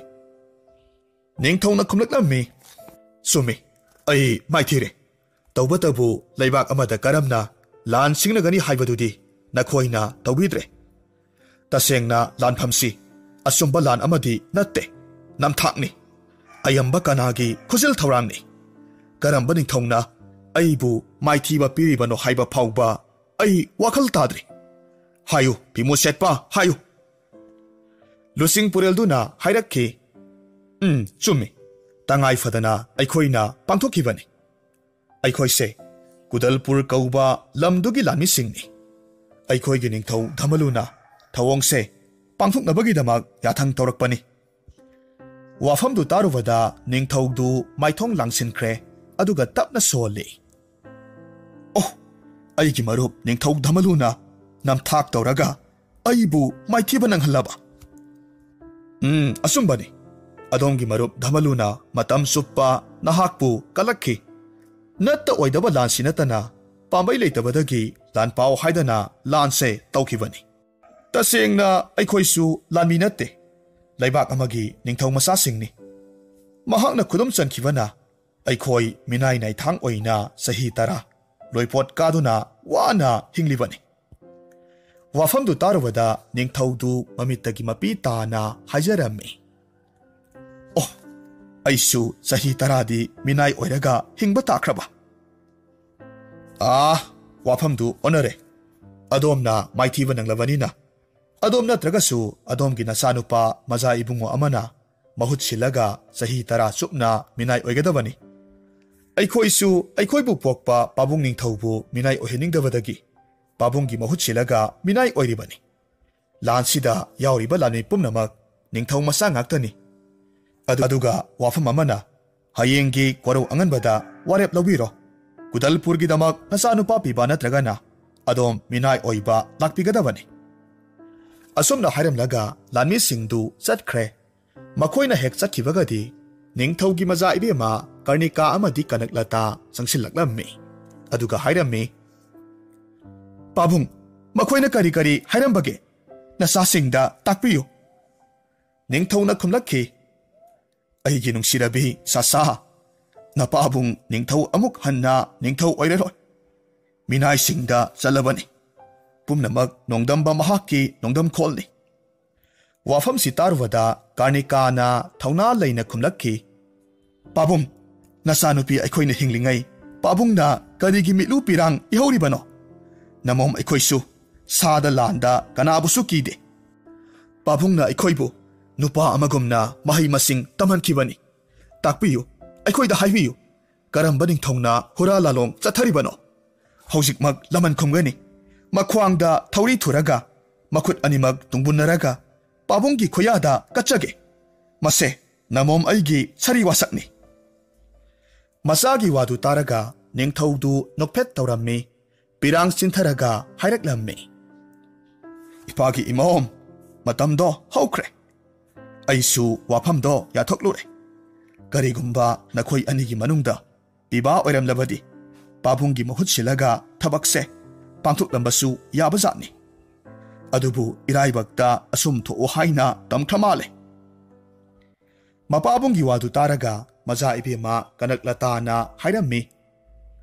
ꯅꯤꯡꯊꯧꯅ ꯈꯨꯝꯂꯛꯂꯝꯃꯤ, "ꯆꯨꯝꯃꯤ, ꯑꯩ ꯃꯥꯏꯊꯤꯔꯦ꯫ ꯇꯧꯕꯇꯕꯨ ꯂꯩꯕꯥꯛ ꯑꯃꯗ ꯀꯔꯝꯅ ꯂꯥꯟ ꯁꯤꯡꯅꯒꯅꯤ ꯍꯥꯏꯕꯗꯨꯗꯤ ꯅꯈꯣꯏꯅ ꯇꯧꯕꯤꯗ꯭ꯔꯦ꯫ ꯇꯁꯦꯡꯅ ꯂꯥꯟꯐꯝꯁꯤ ꯑꯆꯨꯝꯕ ꯂꯥꯟ ꯑꯃꯗꯤ ꯅꯠꯇꯦ, ꯅꯝꯊꯥꯛꯅꯤ꯫ ꯑꯌꯥꯝꯕ ꯀꯅꯥꯒꯤ ꯈꯨꯖꯤꯜ ꯊꯧꯔꯥꯡꯅꯤ? ꯀꯔꯝꯕ ꯅꯤꯡꯊꯧꯅ ꯑꯩꯕꯨ ꯃꯥꯏꯊꯤꯕ ꯄꯤꯔꯤꯕꯅꯣ ꯍꯥꯏꯕ ꯐꯥꯎꯕ ꯑꯩ ꯋꯥꯈꯜ ꯇꯥꯗ꯭ꯔꯤ꯫ ꯍꯥꯏꯌꯨ, ꯐꯤꯃꯨ ꯁꯦꯠꯄ, ꯍꯥꯏꯌꯨ!" ꯂꯨꯆꯤꯡ ꯄꯨꯔꯦꯜꯗꯨꯅ ꯍꯥꯏꯔꯛꯈꯤ, "ꯎꯝ, ꯆꯨꯝꯃꯤ꯫ ꯇꯉꯥꯏ ꯐꯗꯅ ꯑꯩꯈꯣꯏꯅ ꯄꯥꯡꯊꯣꯛꯈꯤꯕꯅꯤ꯫ ꯑꯩꯈꯣꯏꯁꯦ ꯀꯨꯗꯜꯄꯨꯔ ꯀꯧꯕ ꯂꯝꯗꯨꯒꯤ ꯂꯥꯟꯃꯤꯁꯤꯡꯅꯤ꯫ ꯑꯩꯈꯣꯏꯒꯤ ꯅꯤꯡꯊꯧ ꯙꯃꯂꯨꯅ ꯊꯧꯑꯣꯡꯁꯦ ꯄꯥꯡꯊꯣꯛꯅꯕꯒꯤꯗꯃꯛ ꯌꯥꯊꯪ ꯇꯧꯔꯛꯄꯅꯤ꯫" ꯋꯥꯐꯝꯗꯨ ꯇꯥꯔꯨꯕꯗ ꯅꯤꯡꯊꯧꯗꯨ ꯃꯥꯏꯊꯣꯡ ꯂꯥꯡꯁꯤꯟꯈ꯭ꯔꯦ, ꯑꯗꯨꯒ ꯇꯞꯅ ꯁꯣꯜꯂꯤ꯫ "ꯑꯣ, ꯑꯩꯒꯤ ꯃꯔꯨꯞ ꯅꯤꯡꯊꯧ ꯙꯃꯂꯨꯅ ꯅꯝꯊꯥꯛ ꯇꯧꯔꯒ ꯑꯩꯕꯨ ꯃꯥꯏꯊꯤꯕ ꯅꯪꯍꯜꯂꯕ?" "ꯎꯝ, ꯑꯆꯨꯝꯕꯅꯤ꯫ ꯑꯗꯣꯝꯒꯤ ꯃꯔꯨꯞ ꯙꯃꯂꯨꯅ ꯃꯇꯝ ꯆꯨꯞꯄ ꯅꯍꯥꯛꯄꯨ ꯀꯜꯂꯛꯈꯤ꯫ ꯅꯠꯇ ꯑꯣꯏꯗꯕ ꯂꯥꯟꯁꯤ ꯅꯠꯇꯅ ꯄꯥꯝꯕꯩ ꯂꯩꯇꯕꯗꯒꯤ ꯂꯥꯟꯄꯥꯎ ꯍꯥꯏꯗꯅ ꯂꯥꯟꯁꯦ ꯇꯧꯈꯤꯕꯅꯤ꯫ ꯇꯁꯦꯡꯅ ꯑꯩꯈꯣꯏꯁꯨ ꯂꯥꯟꯃꯤ ꯅꯠꯇꯦ, ꯂꯩꯕꯥꯛ ꯑꯃꯒꯤ ꯅꯤꯡꯊꯧ ꯃꯆꯥꯁꯤꯡꯅꯤ꯫ ꯃꯍꯥꯛꯅ ꯈꯨꯗꯨꯝ ꯆꯟꯈꯤꯕꯅ ꯑꯩꯈꯣꯏ ꯃꯤꯅꯥꯏ ꯅꯥꯏꯊꯥꯡ ꯑꯣꯏꯅ ꯆꯍꯤ ꯇꯔꯥ ꯂꯣꯏꯄꯣꯠ ꯀꯥꯗꯨꯅ ꯋꯥꯅ ꯍꯤꯡꯂꯤꯕꯅꯤ꯫" ꯋꯥꯐꯝꯗꯨ ꯇꯥꯔꯨꯕꯗ ꯅꯤꯡꯊꯧꯗꯨ ꯃꯃꯤꯠꯇꯒꯤ ꯃꯄꯤ ꯇꯥꯅ ꯍꯥꯏꯖꯔꯝꯃꯤ, "ꯑꯣ, ꯑꯩꯁꯨ ꯆꯍꯤ ꯇꯔꯥꯗꯤ ꯃꯤꯅꯥꯏ ꯑꯣꯏꯔꯒ ꯍꯤꯡꯕ ꯇꯥꯈ꯭ꯔꯕ? ꯑꯥ, ꯋꯥꯐꯝꯗꯨ ꯑꯣꯟꯅꯔꯦ꯫ ꯑꯗꯣꯝꯅ ꯃꯥꯏꯊꯤꯕ ꯅꯪꯂꯕꯅꯤꯅ, ꯑꯗꯣꯝ ꯅꯠꯇ꯭ꯔꯒꯁꯨ ꯑꯗꯣꯝꯒꯤ ꯅꯆꯥꯅꯨꯄꯥ ꯃꯖꯥ ꯏꯕꯨꯡꯉꯣ ꯑꯃꯅ ꯃꯍꯨꯠ ꯁꯤꯜꯂꯒ ꯆꯍꯤ ꯇꯔꯥ ꯆꯨꯞꯅ ꯃꯤꯅꯥꯏ ꯑꯣꯏꯒꯗꯕꯅꯤ꯫ ꯑꯩꯈꯣꯏꯁꯨ ꯑꯩꯈꯣꯏꯕꯨ ꯄꯣꯛꯄ ꯄꯥꯕꯨꯡ ꯅꯤꯡꯊꯧꯕꯨ ꯃꯤꯅꯥꯏ ꯑꯣꯏꯍꯟꯅꯤꯡꯗꯕꯗꯒꯤ ꯄꯥꯕꯨꯡꯒꯤ ꯃꯍꯨꯠ ꯁꯤꯜꯂꯒ ꯃꯤꯅꯥꯏ ꯑꯣꯏꯔꯤꯕꯅꯤ꯫ ꯂꯥꯟꯁꯤꯗ ꯌꯥꯎꯔꯤꯕ ꯂꯥꯟꯃꯤ ꯄꯨꯝꯅꯃꯛ ꯅꯤꯡꯊꯧ ꯃꯆꯥ ꯉꯥꯛꯇꯅꯤ꯫ ꯑꯗꯨ-, ꯑꯗꯨꯒ ꯋꯥꯐꯝ ꯑꯃꯅ, ꯍꯌꯦꯡꯒꯤ ꯀꯣꯔꯧ ꯑꯉꯟꯕꯗ ꯋꯥꯔꯦꯞ ꯂꯧꯕꯤꯔꯣ꯫ ꯀꯨꯗꯜꯄꯨꯔꯒꯤꯗꯃꯛ ꯅꯆꯥꯅꯨꯄꯥ ꯄꯤꯕ ꯅꯠꯇ꯭ꯔꯒꯅ ꯑꯗꯣꯝ ꯃꯤꯅꯥꯏ ꯑꯣꯏꯕ ꯂꯥꯛꯄꯤꯒꯗꯕꯅꯤ꯫ ꯑꯁꯨꯝꯅ ꯍꯥꯏꯔꯝꯂꯒ ꯂꯥꯟꯃꯤꯁꯤꯡꯗꯨ ꯆꯠꯈ꯭ꯔꯦ꯫ ꯃꯈꯣꯏꯅ ꯍꯦꯛ ꯆꯠꯈꯤꯕꯒꯗꯤ ꯅꯤꯡꯊꯧꯒꯤ ꯃꯆꯥ ꯏꯕꯦꯝꯃ ꯀꯔꯅꯤꯀꯥ ꯑꯃꯗꯤ ꯀꯅꯛꯂꯇꯥ ꯆꯪꯁꯤꯜꯂꯛꯂꯝꯃꯤ꯫ ꯑꯗꯨꯒ ꯍꯥꯏꯔꯝꯃꯤ, "ꯄꯥꯕꯨꯡ, ꯃꯈꯣꯏꯅ ꯀꯔꯤ ꯀꯔꯤ ꯍꯥꯏꯔꯝꯕꯒꯦ? ꯅꯆꯥꯁꯤꯡꯗ ꯇꯥꯛꯄꯤꯌꯨ꯫" ꯅꯤꯡꯊꯧꯅ ꯈꯨꯝꯂꯛꯈꯤ, "ꯑꯩꯒꯤ ꯅꯨꯡꯁꯤꯔꯕꯤ ꯁꯥꯁꯥ, ꯅꯄꯥꯕꯨꯡ ꯅꯤꯡꯊꯧ ꯑꯃꯨꯛ ꯍꯟꯅ ꯅꯤꯡꯊꯧ ꯑꯣꯏꯔꯔꯣꯏ꯫ ꯃꯤꯅꯥꯏꯁꯤꯡꯗ ꯆꯠꯂꯕꯅꯤ꯫ ꯄꯨꯝꯅꯃꯛ ꯅꯣꯡꯗꯝꯕ ꯃꯍꯥꯛꯀꯤ ꯅꯣꯡꯗꯝꯈꯣꯜꯅꯤ꯫" ꯋꯥꯐꯝꯁꯤ ꯇꯥꯔꯨꯕꯗ ꯀꯔꯅꯤꯀꯥꯅ ꯊꯧꯅꯥ ꯂꯩꯅ ꯈꯨꯝꯂꯛꯈꯤ, "ꯄꯥꯕꯨꯡ, ꯅꯆꯥꯅꯨꯄꯤ ꯑꯩꯈꯣꯏꯅ ꯍꯤꯡꯂꯤꯉꯩ ꯄꯥꯕꯨꯡꯅ ꯀꯔꯤꯒꯤ ꯃꯤꯠꯂꯨ ꯄꯤꯔꯥꯡ ꯏꯍꯧꯔꯤꯕꯅꯣ? ꯅꯃꯣꯝ ꯑꯩꯈꯣꯏꯁꯨ ꯁꯥꯗ ꯂꯥꯟꯗ ꯀꯅꯥꯕꯨꯁꯨ ꯀꯤꯗꯦ꯫ ꯄꯥꯕꯨꯡꯅ ꯑꯩꯈꯣꯏꯕꯨ ꯅꯨꯄꯥ ꯑꯃꯒꯨꯝꯅ ꯃꯍꯩ ꯃꯁꯤꯡ ꯇꯝꯍꯟꯈꯤꯕꯅꯤ꯫ ꯇꯥꯛꯄꯤꯌꯨ, ꯑꯩꯈꯣꯏꯗ ꯍꯥꯏꯕꯤꯌꯨ, ꯀꯔꯝꯕ ꯅꯤꯡꯊꯧꯅ ꯍꯨꯔꯥ ꯂꯥꯂꯣꯡ ꯆꯠꯊꯔꯤꯕꯅꯣ? ꯍꯧꯖꯤꯛꯃꯛ ꯂꯃꯟ ꯈꯨꯝꯒꯅꯤ꯫ ꯃꯈ꯭ꯋꯥꯡꯗ ꯊꯧꯔꯤ ꯊꯨꯔꯒ, ꯃꯈꯨꯠ ꯑꯅꯤꯃꯛ ꯇꯨꯡꯕꯨꯟꯅꯔꯒ ꯄꯥꯕꯨꯡꯒꯤ ꯈꯨꯌꯥꯗ ꯀꯠꯆꯒꯦ꯫ ꯃꯁꯦ ꯅꯃꯣꯝ ꯑꯩꯒꯤ ꯁꯔꯤ ꯋꯥꯁꯛꯅꯤ꯫" ꯃꯆꯥꯒꯤ ꯋꯥꯗꯨ ꯇꯥꯔꯒ ꯅꯤꯡꯊꯧꯗꯨ ꯅꯣꯛꯐꯦꯠ ꯇꯧꯔꯝꯃꯤ꯫ ꯄꯤꯔꯥꯡ ꯆꯤꯟꯊꯔꯒ ꯍꯥꯏꯔꯛꯂꯝꯃꯤ, "ꯏꯄꯥꯒꯤ ꯏꯃꯣꯝ, ꯃꯇꯝꯗꯣ ꯍꯧꯈ꯭ꯔꯦ꯫ ꯑꯩꯁꯨ ꯋꯥꯐꯝꯗꯣ ꯌꯥꯊꯣꯛꯂꯨꯔꯦ꯫ ꯀꯔꯤꯒꯨꯝꯕ ꯅꯈꯣꯏ ꯑꯅꯤꯒꯤ ꯃꯅꯨꯡꯗ ꯄꯤꯕꯥ ꯑꯣꯏꯔꯝꯂꯕꯗꯤ ꯄꯥꯕꯨꯡꯒꯤ ꯃꯍꯨꯠ ꯁꯤꯜꯂꯒ ꯊꯕꯛꯁꯦ ꯄꯥꯡꯊꯣꯛꯂꯝꯕꯁꯨ ꯌꯥꯕꯖꯥꯠꯅꯤ꯫ ꯑꯗꯨꯕꯨ ꯏꯔꯥꯏꯕꯛꯇ ꯑꯁꯨꯝ ꯊꯣꯛꯎ ꯍꯥꯏꯅ ꯇꯝꯈ꯭ꯔ ꯃꯥꯜꯂꯦ꯫" ꯃꯄꯥꯕꯨꯡꯒꯤ ꯋꯥꯗꯨ ꯇꯥꯔꯒ ꯃꯆꯥ ꯏꯕꯦꯝꯃ ꯀꯅꯛꯂꯇꯥꯅ ꯍꯥꯏꯔꯝꯃꯤ,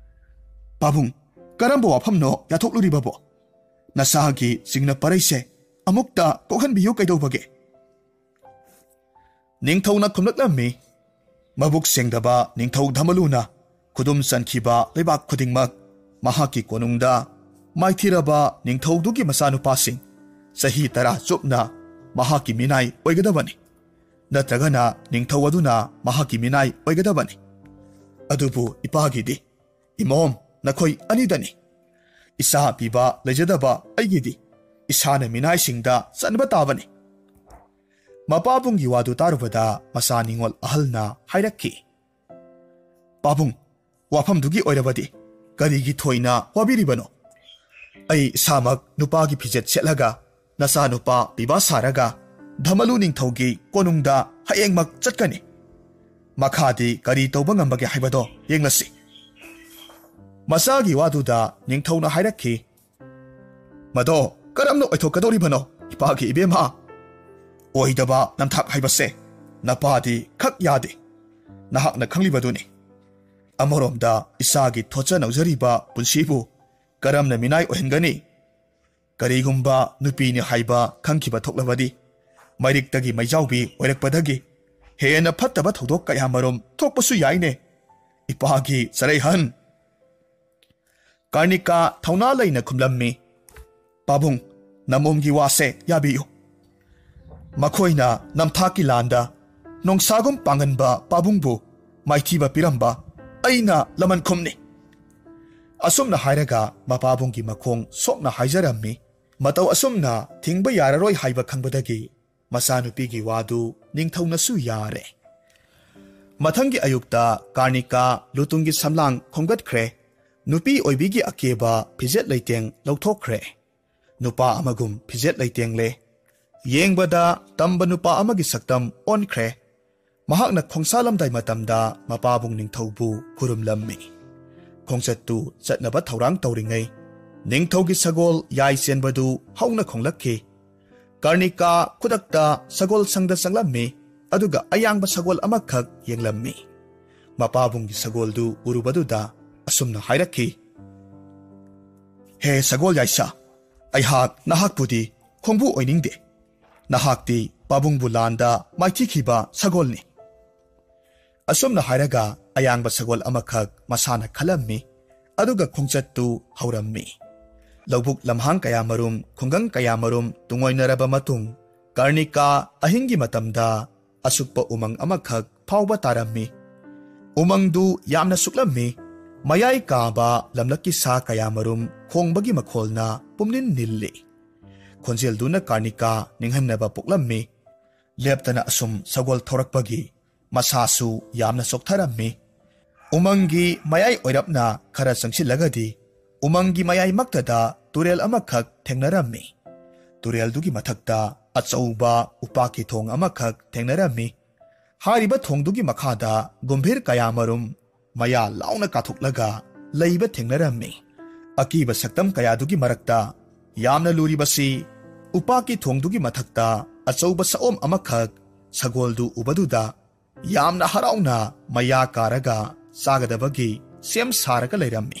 "ꯄꯥꯕꯨꯡ, ꯀꯔꯝꯕ ꯋꯥꯐꯝꯅꯣ ꯌꯥꯊꯣꯛꯂꯨꯔꯤꯕꯕꯣ? ꯅꯁꯥꯒꯤ ꯆꯤꯡꯅ ꯄꯔꯩꯁꯦ ꯑꯃꯨꯛꯇ ꯀꯣꯛꯍꯟꯕꯤꯌꯨ ꯀꯩꯗꯧꯕꯒꯦ?" ꯅꯤꯡꯊꯧꯅ ꯈꯨꯝꯂꯛꯂꯝꯃꯤ, "ꯃꯕꯨꯛ ꯁꯦꯡꯗꯕ ꯅꯤꯡꯊꯧ ꯙꯃꯂꯨꯅ ꯈꯨꯗꯨꯝ ꯆꯟꯈꯤꯕ ꯂꯩꯕꯥꯛ ꯈꯨꯗꯤꯡꯃꯛ ꯃꯍꯥꯛꯀꯤ ꯀꯣꯅꯨꯡꯗ ꯃꯥꯏꯊꯤꯔꯕ ꯅꯤꯡꯊꯧꯗꯨꯒꯤ ꯃꯆꯥꯅꯨꯄꯥꯁꯤꯡ ꯆꯍꯤ ꯇꯔꯥ ꯆꯨꯞꯅ ꯃꯍꯥꯛꯀꯤ ꯃꯤꯅꯥꯏ ꯑꯣꯏꯒꯗꯕꯅꯤ, ꯅꯠꯇ꯭ꯔꯒꯅ ꯅꯤꯡꯊꯧ ꯑꯗꯨꯅ ꯃꯍꯥꯛꯀꯤ ꯃꯤꯅꯥꯏ ꯑꯣꯏꯒꯗꯕꯅꯤ꯫ ꯑꯗꯨꯕꯨ ꯏꯄꯥꯒꯤꯗꯤ, ꯏꯃꯣꯝ, ꯅꯈꯣꯏ ꯑꯅꯤꯗꯅꯤ꯫ ꯏꯆꯥ ꯄꯤꯕ ꯂꯩꯖꯗꯕ ꯑꯩꯒꯤꯗꯤ ꯏꯁꯥꯅ ꯃꯤꯅꯥꯏꯁꯤꯡꯗ ꯆꯟꯕ ꯇꯥꯕꯅꯤ꯫ ꯃꯄꯥꯕꯨꯡꯒꯤ ꯋꯥꯗꯨ ꯇꯥꯔꯨꯕꯗ ꯃꯆꯥ ꯅꯤꯡꯉꯣꯜ ꯑꯍꯜꯅ ꯍꯥꯏꯔꯛꯈꯤ, "ꯄꯥꯕꯨꯡ, ꯋꯥꯐꯝꯗꯨꯒꯤ ꯑꯣꯏꯔꯕꯗꯤ ꯀꯔꯤꯒꯤ ꯊꯣꯏꯅ ꯋꯥꯕꯤꯔꯤꯕꯅꯣ? ꯑꯩ ꯏꯁꯥꯃꯛ ꯅꯨꯄꯥꯒꯤ ꯐꯤꯖꯦꯠ ꯁꯦꯠꯂꯒ ꯅꯆꯥꯅꯨꯄꯥ ꯄꯤꯕꯥ ꯁꯥꯔꯒ ꯙꯃꯂꯨ ꯅꯤꯡꯊꯧꯒꯤ ꯀꯣꯅꯨꯡꯗ ꯍꯌꯦꯡꯃꯛ ꯆꯠꯀꯅꯤ꯫ ꯃꯈꯥꯗꯤ ꯀꯔꯤ ꯇꯧꯕ ꯉꯝꯕꯒꯦ ꯍꯥꯏꯕꯗꯣ ꯌꯦꯡꯂꯁꯤ꯫" ꯃꯆꯥꯒꯤ ꯋꯥꯗꯨꯗ ꯅꯤꯡꯊꯧꯅ ꯍꯥꯏꯔꯛꯈꯤ, "ꯃꯗꯣ ꯀꯔꯝꯅ ꯑꯣꯏꯊꯣꯛꯀꯗꯧꯔꯤꯕꯅꯣ, ꯏꯄꯥꯒꯤ ꯏꯕꯦꯝꯃ? ꯑꯣꯏꯗꯕ ꯅꯝꯊꯥꯛ ꯍꯥꯏꯕꯁꯦ ꯅꯄꯥꯗꯤ ꯈꯛ ꯌꯥꯗꯦ꯫ ꯅꯍꯥꯛꯅ ꯈꯪꯂꯤꯕꯗꯨꯅꯤ꯫ ꯑꯃꯔꯣꯝꯗ ꯏꯆꯥꯒꯤ ꯊꯣꯠꯆ ꯅꯧꯖꯔꯤꯕ ꯄꯨꯟꯁꯤꯕꯨ ꯀꯔꯝꯅ ꯃꯤꯅꯥꯏ ꯑꯣꯏꯍꯟꯒꯅꯤ? ꯀꯔꯤꯒꯨꯝꯕ ꯅꯨꯄꯤꯅꯤ ꯍꯥꯏꯕ ꯈꯪꯈꯤꯕ ꯊꯣꯛꯂꯕꯗꯤ, ꯃꯩꯔꯤꯛꯇꯒꯤ ꯃꯩꯖꯥꯎꯕꯤ ꯑꯣꯏꯔꯛꯄꯗꯒꯤ ꯍꯦꯟꯅ ꯐꯠꯇꯕ ꯊꯧꯗꯣꯛ ꯀꯌꯥꯃꯔꯨꯝ ꯊꯣꯛꯄꯁꯨ ꯌꯥꯏꯅꯦ, ꯏꯄꯥꯒꯤ ꯆꯔꯩꯍꯟ!" ꯀꯔꯅꯤꯀꯥ ꯊꯧꯅꯥ ꯂꯩꯅ ꯈꯨꯝꯂꯝꯃꯤ, "ꯄꯥꯕꯨꯡ, ꯅꯃꯣꯝꯒꯤ ꯋꯥꯁꯦ ꯌꯥꯕꯤꯌꯨ꯫ ꯃꯈꯣꯏꯅ ꯅꯝꯊꯥꯛꯀꯤ ꯂꯥꯟꯗ ꯅꯣꯡꯁꯥꯒꯨꯝ ꯄꯥꯡꯒꯟꯕ ꯄꯥꯕꯨꯡꯕꯨ ꯃꯥꯏꯊꯤꯕ ꯄꯤꯔꯝꯕ ꯑꯩꯅ ꯂꯃꯟꯈꯨꯝꯅꯤ꯫" ꯑꯁꯨꯝꯅ ꯍꯥꯏꯔꯒ ꯃꯄꯥꯕꯨꯡꯒꯤ ꯃꯈꯣꯡ ꯁꯣꯛꯅ ꯍꯥꯏꯖꯔꯝꯃꯤ꯫ ꯃꯇꯧ ꯑꯁꯨꯝꯅ ꯊꯤꯡꯕ ꯌꯥꯔꯔꯣꯏ ꯍꯥꯏꯕ ꯈꯪꯕꯗꯒꯤ ꯃꯆꯥꯅꯨꯄꯤꯒꯤ ꯋꯥꯗꯨ ꯅꯤꯡꯊꯧꯅꯁꯨ ꯌꯥꯔꯦ꯫ ꯃꯊꯪꯒꯤ ꯑꯌꯨꯛꯇ ꯀꯔꯅꯤꯀꯥ ꯂꯨꯇꯨꯡꯒꯤ ꯁꯝꯂꯥꯡ ꯈꯣꯝꯒꯠꯈ꯭ꯔꯦ꯫ ꯅꯨꯄꯤ ꯑꯣꯏꯕꯤꯒꯤ ꯑꯀꯦꯕ ꯐꯤꯖꯦꯠ ꯂꯩꯇꯦꯡ ꯂꯧꯊꯣꯛꯈ꯭ꯔꯦ꯫ ꯅꯨꯄꯥ ꯑꯃꯒꯨꯝ ꯐꯤꯖꯦꯠ ꯂꯩꯇꯦꯡꯂꯦ꯫ ꯌꯦꯡꯕꯗ ꯇꯝꯕ ꯅꯨꯄꯥ ꯑꯃꯒꯤ ꯁꯛꯇꯝ ꯑꯣꯟꯈ꯭ꯔꯦ꯫ ꯃꯍꯥꯛꯅ ꯈꯣꯡꯁꯥꯂꯝꯗꯥꯏ ꯃꯇꯝꯗ ꯃꯄꯥꯕꯨꯡ ꯅꯤꯡꯊꯧꯕꯨ ꯈꯨꯔꯨꯝꯂꯝꯃꯤ꯫ ꯈꯣꯡꯆꯠꯇꯨ ꯆꯠꯅꯕ ꯊꯧꯔꯥꯡ ꯇꯧꯔꯤꯉꯩ ꯅꯤꯡꯊꯧꯒꯤ ꯁꯒꯣꯜ ꯌꯥꯏ ꯆꯦꯟꯕꯗꯨ ꯍꯧꯅ ꯈꯣꯡꯂꯛꯈꯤ꯫ ꯀꯔꯅꯤꯀꯥ ꯈꯨꯗꯛꯇ ꯁꯒꯣꯜ ꯁꯪꯗ ꯆꯪꯂꯝꯃꯤ, ꯑꯗꯨꯒ ꯑꯌꯥꯡꯕ ꯁꯒꯣꯜ ꯑꯃꯈꯛ ꯌꯦꯡꯂꯝꯃꯤ꯫ ꯃꯄꯥꯕꯨꯡꯒꯤ ꯁꯒꯣꯜꯗꯨ ꯎꯔꯨꯕꯗꯨꯗ ꯑꯁꯨꯝꯅ ꯍꯥꯏꯔꯛꯈꯤ, "ꯍꯦ ꯁꯒꯣꯜ ꯌꯥꯏꯁꯥ, ꯑꯩꯍꯥꯛ ꯅꯍꯥꯛꯄꯨꯗꯤ ꯈꯣꯡꯕꯨ ꯑꯣꯏꯅꯤꯡꯗꯦ꯫ ꯅꯍꯥꯛꯇꯤ ꯄꯥꯕꯨꯡꯕꯨ ꯂꯥꯟꯗ ꯃꯥꯏꯊꯤꯈꯤꯕ ꯁꯒꯣꯜꯅꯤ꯫" ꯑꯁꯨꯝꯅ ꯍꯥꯏꯔꯒ ꯑꯌꯥꯡꯕ ꯁꯒꯣꯜ ꯑꯃꯈꯛ ꯃꯁꯥꯅ ꯈꯜꯂꯝꯃꯤ, ꯑꯗꯨꯒ ꯈꯣꯡꯆꯠꯇꯨ ꯍꯧꯔꯝꯃꯤ꯫ ꯂꯧꯕꯨꯛ ꯂꯝꯍꯥꯡ ꯀꯌꯥꯃꯔꯨꯝ, ꯈꯨꯡꯒꯪ ꯀꯌꯥꯃꯔꯨꯝ ꯇꯨꯡꯑꯣꯏꯅꯔꯕ ꯃꯇꯨꯡ, ꯀꯔꯅꯤꯀꯥ ꯑꯍꯤꯡꯒꯤ ꯃꯇꯝꯗ ꯑꯁꯨꯛꯄ ꯎꯃꯪ ꯑꯃꯈꯛ ꯐꯥꯎꯕ ꯇꯥꯔꯝꯃꯤ꯫ ꯎꯃꯪꯗꯨ ꯌꯥꯝꯅ ꯁꯨꯛꯂꯝꯃꯤ꯫ ꯃꯌꯥꯏ ꯀꯥꯕ ꯂꯝꯂꯛꯀꯤ ꯁꯥ ꯀꯌꯥꯃꯔꯨꯝ ꯈꯣꯡꯕꯒꯤ ꯃꯈꯣꯜꯅ ꯄꯨꯝꯅꯤꯟ ꯅꯤꯜꯂꯤ꯫ ꯈꯣꯟꯖꯦꯜꯗꯨꯅ ꯀꯥꯔꯅꯤꯀꯥ ꯅꯤꯡꯍꯟꯅꯕ ꯄꯣꯛꯂꯝꯃꯤ꯫ ꯂꯦꯞꯇꯅ ꯑꯁꯨꯝ ꯁꯒꯣꯜ ꯊꯧꯔꯛꯄꯒꯤ ꯃꯁꯥꯁꯨ ꯌꯥꯝꯅ ꯆꯣꯛꯊꯔꯝꯃꯤ꯫ ꯎꯃꯪꯒꯤ ꯃꯌꯥꯏ ꯑꯣꯏꯔꯞꯅ ꯈꯔ ꯆꯪꯁꯤꯜꯂꯒꯗꯤ ꯎꯃꯪꯒꯤ ꯃꯌꯥꯏꯃꯛꯇꯗ ꯇꯨꯔꯦꯜ ꯑꯃꯈꯛ ꯊꯦꯡꯅꯔꯝꯃꯤ꯫ ꯇꯨꯔꯦꯜꯗꯨꯒꯤ ꯃꯊꯛꯇ ꯑꯆꯧꯕ ꯎꯄꯥꯛꯀꯤ ꯊꯣꯡ ꯑꯃꯈꯛ ꯊꯦꯡꯅꯔꯝꯃꯤ꯫ ꯍꯥꯏꯔꯤꯕ ꯊꯣꯡꯗꯨꯒꯤ ꯃꯈꯥꯗ ꯒꯨꯝꯚꯤꯔ ꯀꯌꯥꯃꯔꯨꯝ ꯃꯌꯥ ꯂꯥꯎꯅ ꯀꯥꯊꯣꯛꯂꯒ ꯂꯩꯕ ꯊꯦꯡꯅꯔꯝꯃꯤ꯫ ꯑꯀꯤꯕ ꯁꯛꯇꯝ ꯀꯌꯥꯗꯨꯒꯤ ꯃꯔꯛꯇ ꯌꯥꯝꯅ ꯂꯨꯔꯤꯕꯁꯤ ꯎꯄꯥꯛꯀꯤ ꯊꯣꯡꯗꯨꯒꯤ ꯃꯊꯛꯇ ꯑꯆꯧꯕ ꯁꯑꯣꯝ ꯑꯃꯈꯛ ꯁꯒꯣꯜꯗꯨ ꯎꯕꯗꯨꯗ ꯌꯥꯝꯅ ꯍꯔꯥꯎꯅ ꯃꯌꯥ ꯀꯥꯔꯒ ꯆꯥꯒꯗꯕꯒꯤ ꯁꯦꯝ ꯁꯥꯔꯒ ꯂꯩꯔꯝꯃꯤ꯫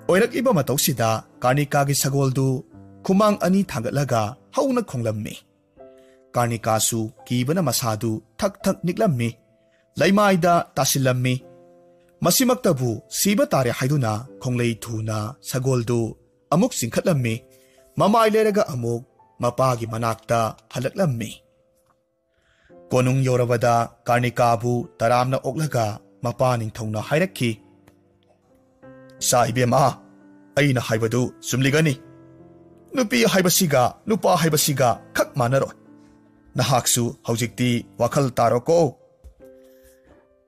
ꯑꯣꯏꯔꯛꯂꯤꯕ ꯃꯇꯧꯁꯤꯗ ꯀꯥꯔꯅꯤꯀꯥꯒꯤ ꯁꯒꯣꯜꯗꯨ ꯈꯨꯃꯥꯡ ꯑꯅꯤ ꯊꯥꯡꯒꯠꯂꯒ ꯍꯧꯅ ꯈꯣꯡꯂꯝꯃꯤ꯫ ꯀꯥꯔꯅꯤꯀꯥꯁꯨ ꯀꯤꯕꯅ ꯃꯁꯥꯗꯨ ꯊꯛ ꯊꯛ ꯅꯤꯛꯂꯝꯃꯤ꯫ ꯂꯩꯃꯥꯏꯗ ꯇꯥꯁꯤꯜꯂꯝꯃꯤ꯫ ꯃꯁꯤꯃꯛꯇꯕꯨ ꯁꯤꯕ ꯇꯥꯔꯦ ꯍꯥꯏꯗꯨꯅ ꯈꯣꯡꯂꯩ ꯊꯨꯅ ꯁꯒꯣꯜꯗꯨ ꯑꯃꯨꯛ ꯆꯤꯡꯈꯠꯂꯝꯃꯤ꯫ ꯃꯃꯥꯏ ꯂꯩꯔꯒ ꯑꯃꯨꯛ ꯃꯄꯥꯒꯤ ꯃꯅꯥꯛꯇ ꯍꯜꯂꯛꯂꯝꯃꯤ꯫ ꯀꯣꯅꯨꯡ ꯌꯧꯔꯕꯗ ꯀꯥꯔꯅꯤꯀꯥꯕꯨ ꯇꯔꯥꯝꯅ ꯑꯣꯛꯂꯒ ꯃꯄꯥ ꯅꯤꯡꯊꯧꯅ ꯍꯥꯏꯔꯛꯈꯤ, "ꯏꯆꯥ ꯏꯕꯦꯝꯃ, ꯑꯩꯅ ꯍꯥꯏꯕꯗꯨ ꯆꯨꯝꯂꯤꯒꯅꯤ꯫ ꯅꯨꯄꯤ ꯍꯥꯏꯕꯁꯤꯒ ꯅꯨꯄꯥ ꯍꯥꯏꯕꯁꯤꯒ ꯈꯛ ꯃꯥꯟꯅꯔꯣꯏ꯫ ꯅꯍꯥꯛꯁꯨ ꯍꯧꯖꯤꯛꯇꯤ ꯋꯥꯈꯜ ꯇꯥꯔꯣꯀꯣ꯫"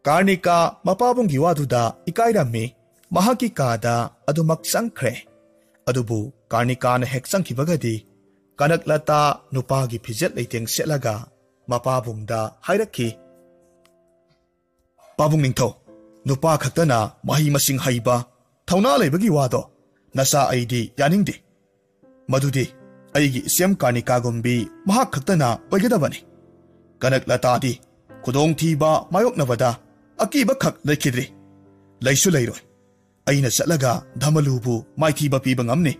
ꯀꯥꯔꯅꯤꯀꯥ ꯃꯄꯥꯕꯨꯡꯒꯤ ꯋꯥꯗꯨꯗ ꯏꯀꯥꯏꯔꯝꯃꯤ꯫ ꯃꯍꯥꯛꯀꯤ ꯀꯥꯗ ꯑꯗꯨꯃꯛ ꯆꯪꯈ꯭ꯔꯦ꯫ ꯑꯗꯨꯕꯨ ꯀꯥꯔꯅꯤꯀꯥꯅ ꯍꯦꯛ ꯆꯪꯈꯤꯕꯒꯗꯤ ꯀꯅꯛꯂꯇꯥ ꯅꯨꯄꯥꯒꯤ ꯐꯤꯖꯦꯠ ꯂꯩꯇꯦꯡ ꯁꯦꯠꯂꯒ ꯃꯄꯥꯕꯨꯡꯗ ꯍꯥꯏꯔꯛꯈꯤ, "ꯄꯥꯕꯨꯡ ꯅꯤꯡꯊꯧ, ꯅꯨꯄꯥ ꯈꯛꯇꯅ ꯃꯍꯩ ꯃꯁꯤꯡ ꯍꯩꯕ, ꯊꯧꯅꯥ ꯂꯩꯕꯒꯤ ꯋꯥꯗꯣ ꯅꯆꯥ ꯑꯩꯗꯤ ꯌꯥꯅꯤꯡꯗꯦ꯫ ꯃꯗꯨꯗꯤ ꯑꯩꯒꯤ ꯏꯆꯦꯝ ꯀꯥꯔꯅꯤꯀꯥꯒꯨꯝꯕꯤ ꯃꯍꯥꯛ ꯈꯛꯇꯅ ꯑꯣꯏꯒꯗꯕꯅꯤ꯫ ꯀꯅꯛꯂꯇꯥꯗꯤ ꯈꯨꯗꯣꯡꯊꯤꯕ ꯃꯥꯌꯣꯛꯅꯕꯗ ꯑꯀꯤꯕ ꯈꯛ ꯂꯩꯈꯤꯗ꯭ꯔꯤ꯫ ꯂꯩꯁꯨ ꯂꯩꯔꯣꯏ꯫ ꯑꯩꯅ ꯆꯠꯂꯒ ꯙꯃꯂꯨꯕꯨ ꯃꯥꯏꯊꯤꯕ ꯄꯤꯕ ꯉꯝꯅꯤ꯫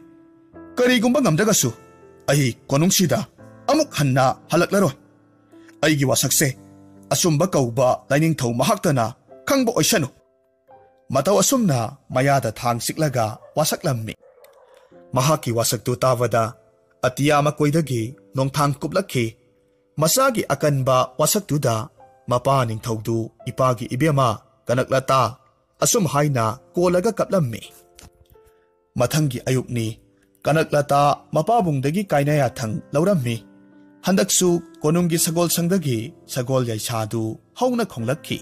ꯀꯔꯤꯒꯨꯝꯕ ꯉꯝꯗ꯭ꯔꯒꯁꯨ ꯑꯩ ꯀꯣꯅꯨꯡꯁꯤꯗ ꯑꯃꯨꯛ ꯍꯟꯅ ꯍꯜꯂꯛꯂꯔꯣꯏ꯫ ꯑꯩꯒꯤ ꯋꯥꯁꯛꯁꯦ ꯑꯆꯨꯝꯕ ꯀꯧꯕ ꯂꯥꯏꯅꯤꯡꯊꯧ ꯃꯍꯥꯛꯇꯅ ꯈꯪꯕ ꯑꯣꯏꯁꯅꯨ꯫" ꯃꯇꯧ ꯑꯁꯨꯝꯅ ꯃꯌꯥꯗ ꯊꯥꯡ ꯆꯤꯛꯂꯒ ꯋꯥꯁꯛꯂꯝꯃꯤ꯫ ꯃꯍꯥꯛꯀꯤ ꯋꯥꯁꯛꯇꯨ ꯇꯥꯕꯗ ꯑꯇꯤꯌꯥ ꯃꯀꯣꯏꯗꯒꯤ ꯅꯣꯡꯊꯥꯡ ꯀꯨꯞꯂꯛꯈꯤ꯫ ꯃꯆꯥꯒꯤ ꯑꯀꯟꯕ ꯋꯥꯁꯛꯇꯨꯗ ꯃꯄꯥ ꯅꯤꯡꯊꯧꯗꯨ ꯏꯄꯥꯒꯤ ꯏꯕꯦꯝꯃ ꯀꯅꯛꯂꯇꯥ ꯑꯁꯨꯝ ꯍꯥꯏꯅ ꯀꯣꯜꯂꯒ ꯀꯞꯂꯝꯃꯤ꯫ ꯃꯊꯪꯒꯤ ꯑꯌꯨꯛꯅꯤ꯫ ꯀꯅꯛꯂꯇꯥ ꯃꯄꯥꯕꯨꯡꯗꯒꯤ ꯀꯥꯏꯅ ꯌꯥꯊꯪ ꯂꯧꯔꯝꯃꯤ꯫ ꯍꯟꯗꯛꯁꯨ ꯀꯣꯅꯨꯡꯒꯤ ꯁꯒꯣꯜ ꯁꯪꯗꯒꯤ ꯁꯒꯣꯜ ꯌꯥꯏꯁꯥꯗꯨ ꯍꯧꯅ ꯈꯣꯡꯂꯛꯈꯤ꯫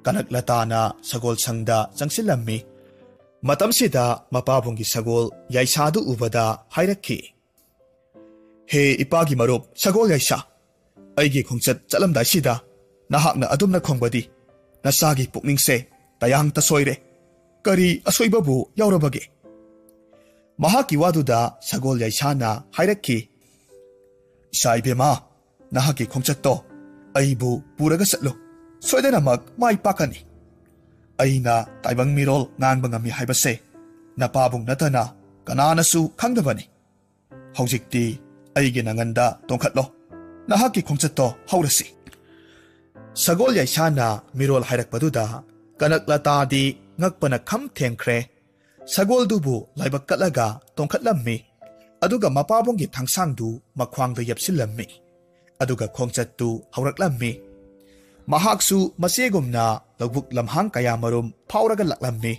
ꯀꯅꯛꯂꯇꯥꯅ ꯁꯒꯣꯜ ꯁꯪꯗ ꯆꯪꯁꯤꯜꯂꯝꯃꯤ꯫ ꯃꯇꯝꯁꯤꯗ ꯃꯄꯥꯕꯨꯡꯒꯤ ꯁꯒꯣꯜ ꯌꯥꯏꯁꯥꯗꯨ ꯎꯕꯗ ꯍꯥꯏꯔꯛꯈꯤ, "ꯍꯦ ꯏꯄꯥꯒꯤ ꯃꯔꯨꯞ ꯁꯒꯣꯜ ꯌꯥꯏꯁꯥ, ꯑꯩꯒꯤ ꯈꯣꯡꯆꯠ ꯆꯠꯂꯝꯗꯥꯏꯁꯤꯗ ꯅꯍꯥꯛꯅ ꯑꯗꯨꯝꯅ ꯈꯣꯡꯕꯗꯤ ꯅꯆꯥꯒꯤ ꯄꯨꯛꯅꯤꯡꯁꯦ ꯇꯌꯥꯡ ꯇꯁꯣꯏꯔꯦ꯫ ꯀꯔꯤ ꯑꯁꯣꯏꯕꯕꯨ ꯌꯥꯎꯔꯕꯒꯦ?" ꯃꯍꯥꯛꯀꯤ ꯋꯥꯗꯨꯗ ꯁꯒꯣꯜ ꯌꯥꯏꯁꯥꯅ ꯍꯥꯏꯔꯛꯈꯤ, "ꯏꯆꯥ ꯏꯕꯦꯝꯃ, ꯅꯍꯥꯛꯀꯤ ꯈꯣꯡꯆꯠꯇꯣ ꯑꯩꯕꯨ ꯄꯨꯔꯒ ꯆꯠꯂꯨ꯫ ꯁꯣꯏꯗꯅꯃꯛ ꯃꯥꯏ ꯄꯥꯛꯀꯅꯤ꯫ ꯑꯩꯅ ꯇꯥꯏꯕꯪ ꯃꯤꯔꯣꯜ ꯉꯥꯡꯕ ꯉꯝꯃꯤ ꯍꯥꯏꯕꯁꯦ ꯅꯄꯥꯕꯨꯡ ꯅꯠꯇꯅ ꯀꯅꯥꯅꯁꯨ ꯈꯪꯗꯕꯅꯤ꯫ ꯍꯧꯖꯤꯛꯇꯤ ꯑꯩꯒꯤ ꯅꯪꯒꯟꯗ ꯇꯣꯡꯈꯠꯂꯣ꯫ ꯅꯍꯥꯛꯀꯤ ꯈꯣꯡꯆꯠꯇꯣ ꯍꯧꯔꯁꯤ꯫" ꯁꯒꯣꯜ ꯌꯥꯏꯁꯥꯅ ꯃꯤꯔꯣꯜ ꯍꯥꯏꯔꯛꯄꯗꯨꯗ ꯀꯅꯛꯂꯇꯥꯗꯤ ꯉꯛꯄꯅ ꯈꯝ ꯊꯦꯡꯈ꯭ꯔꯦ꯫ ꯁꯒꯣꯜꯗꯨꯕꯨ ꯂꯥꯏꯕꯛ ꯀꯠꯂꯒ ꯇꯣꯡꯈꯠꯂꯝꯃꯤ꯫ ꯑꯗꯨꯒ ꯃꯄꯥꯕꯨꯡꯒꯤ ꯊꯥꯡꯁꯥꯡꯗꯨ ꯃꯈ꯭ꯋꯥꯡꯗ ꯌꯦꯞꯁꯤꯜꯂꯝꯃꯤ꯫ ꯑꯗꯨꯒ ꯈꯣꯡꯆꯠꯇꯨ ꯍꯧꯔꯛꯂꯝꯃꯤ꯫ ꯃꯍꯥꯛꯁꯨ ꯃꯆꯦꯒꯨꯝꯅ ꯂꯧꯕꯨꯛ ꯂꯝꯍꯥꯡ ꯀꯌꯥꯃꯔꯨꯝ ꯐꯥꯎꯔꯒ ꯂꯥꯛꯂꯝꯃꯤ꯫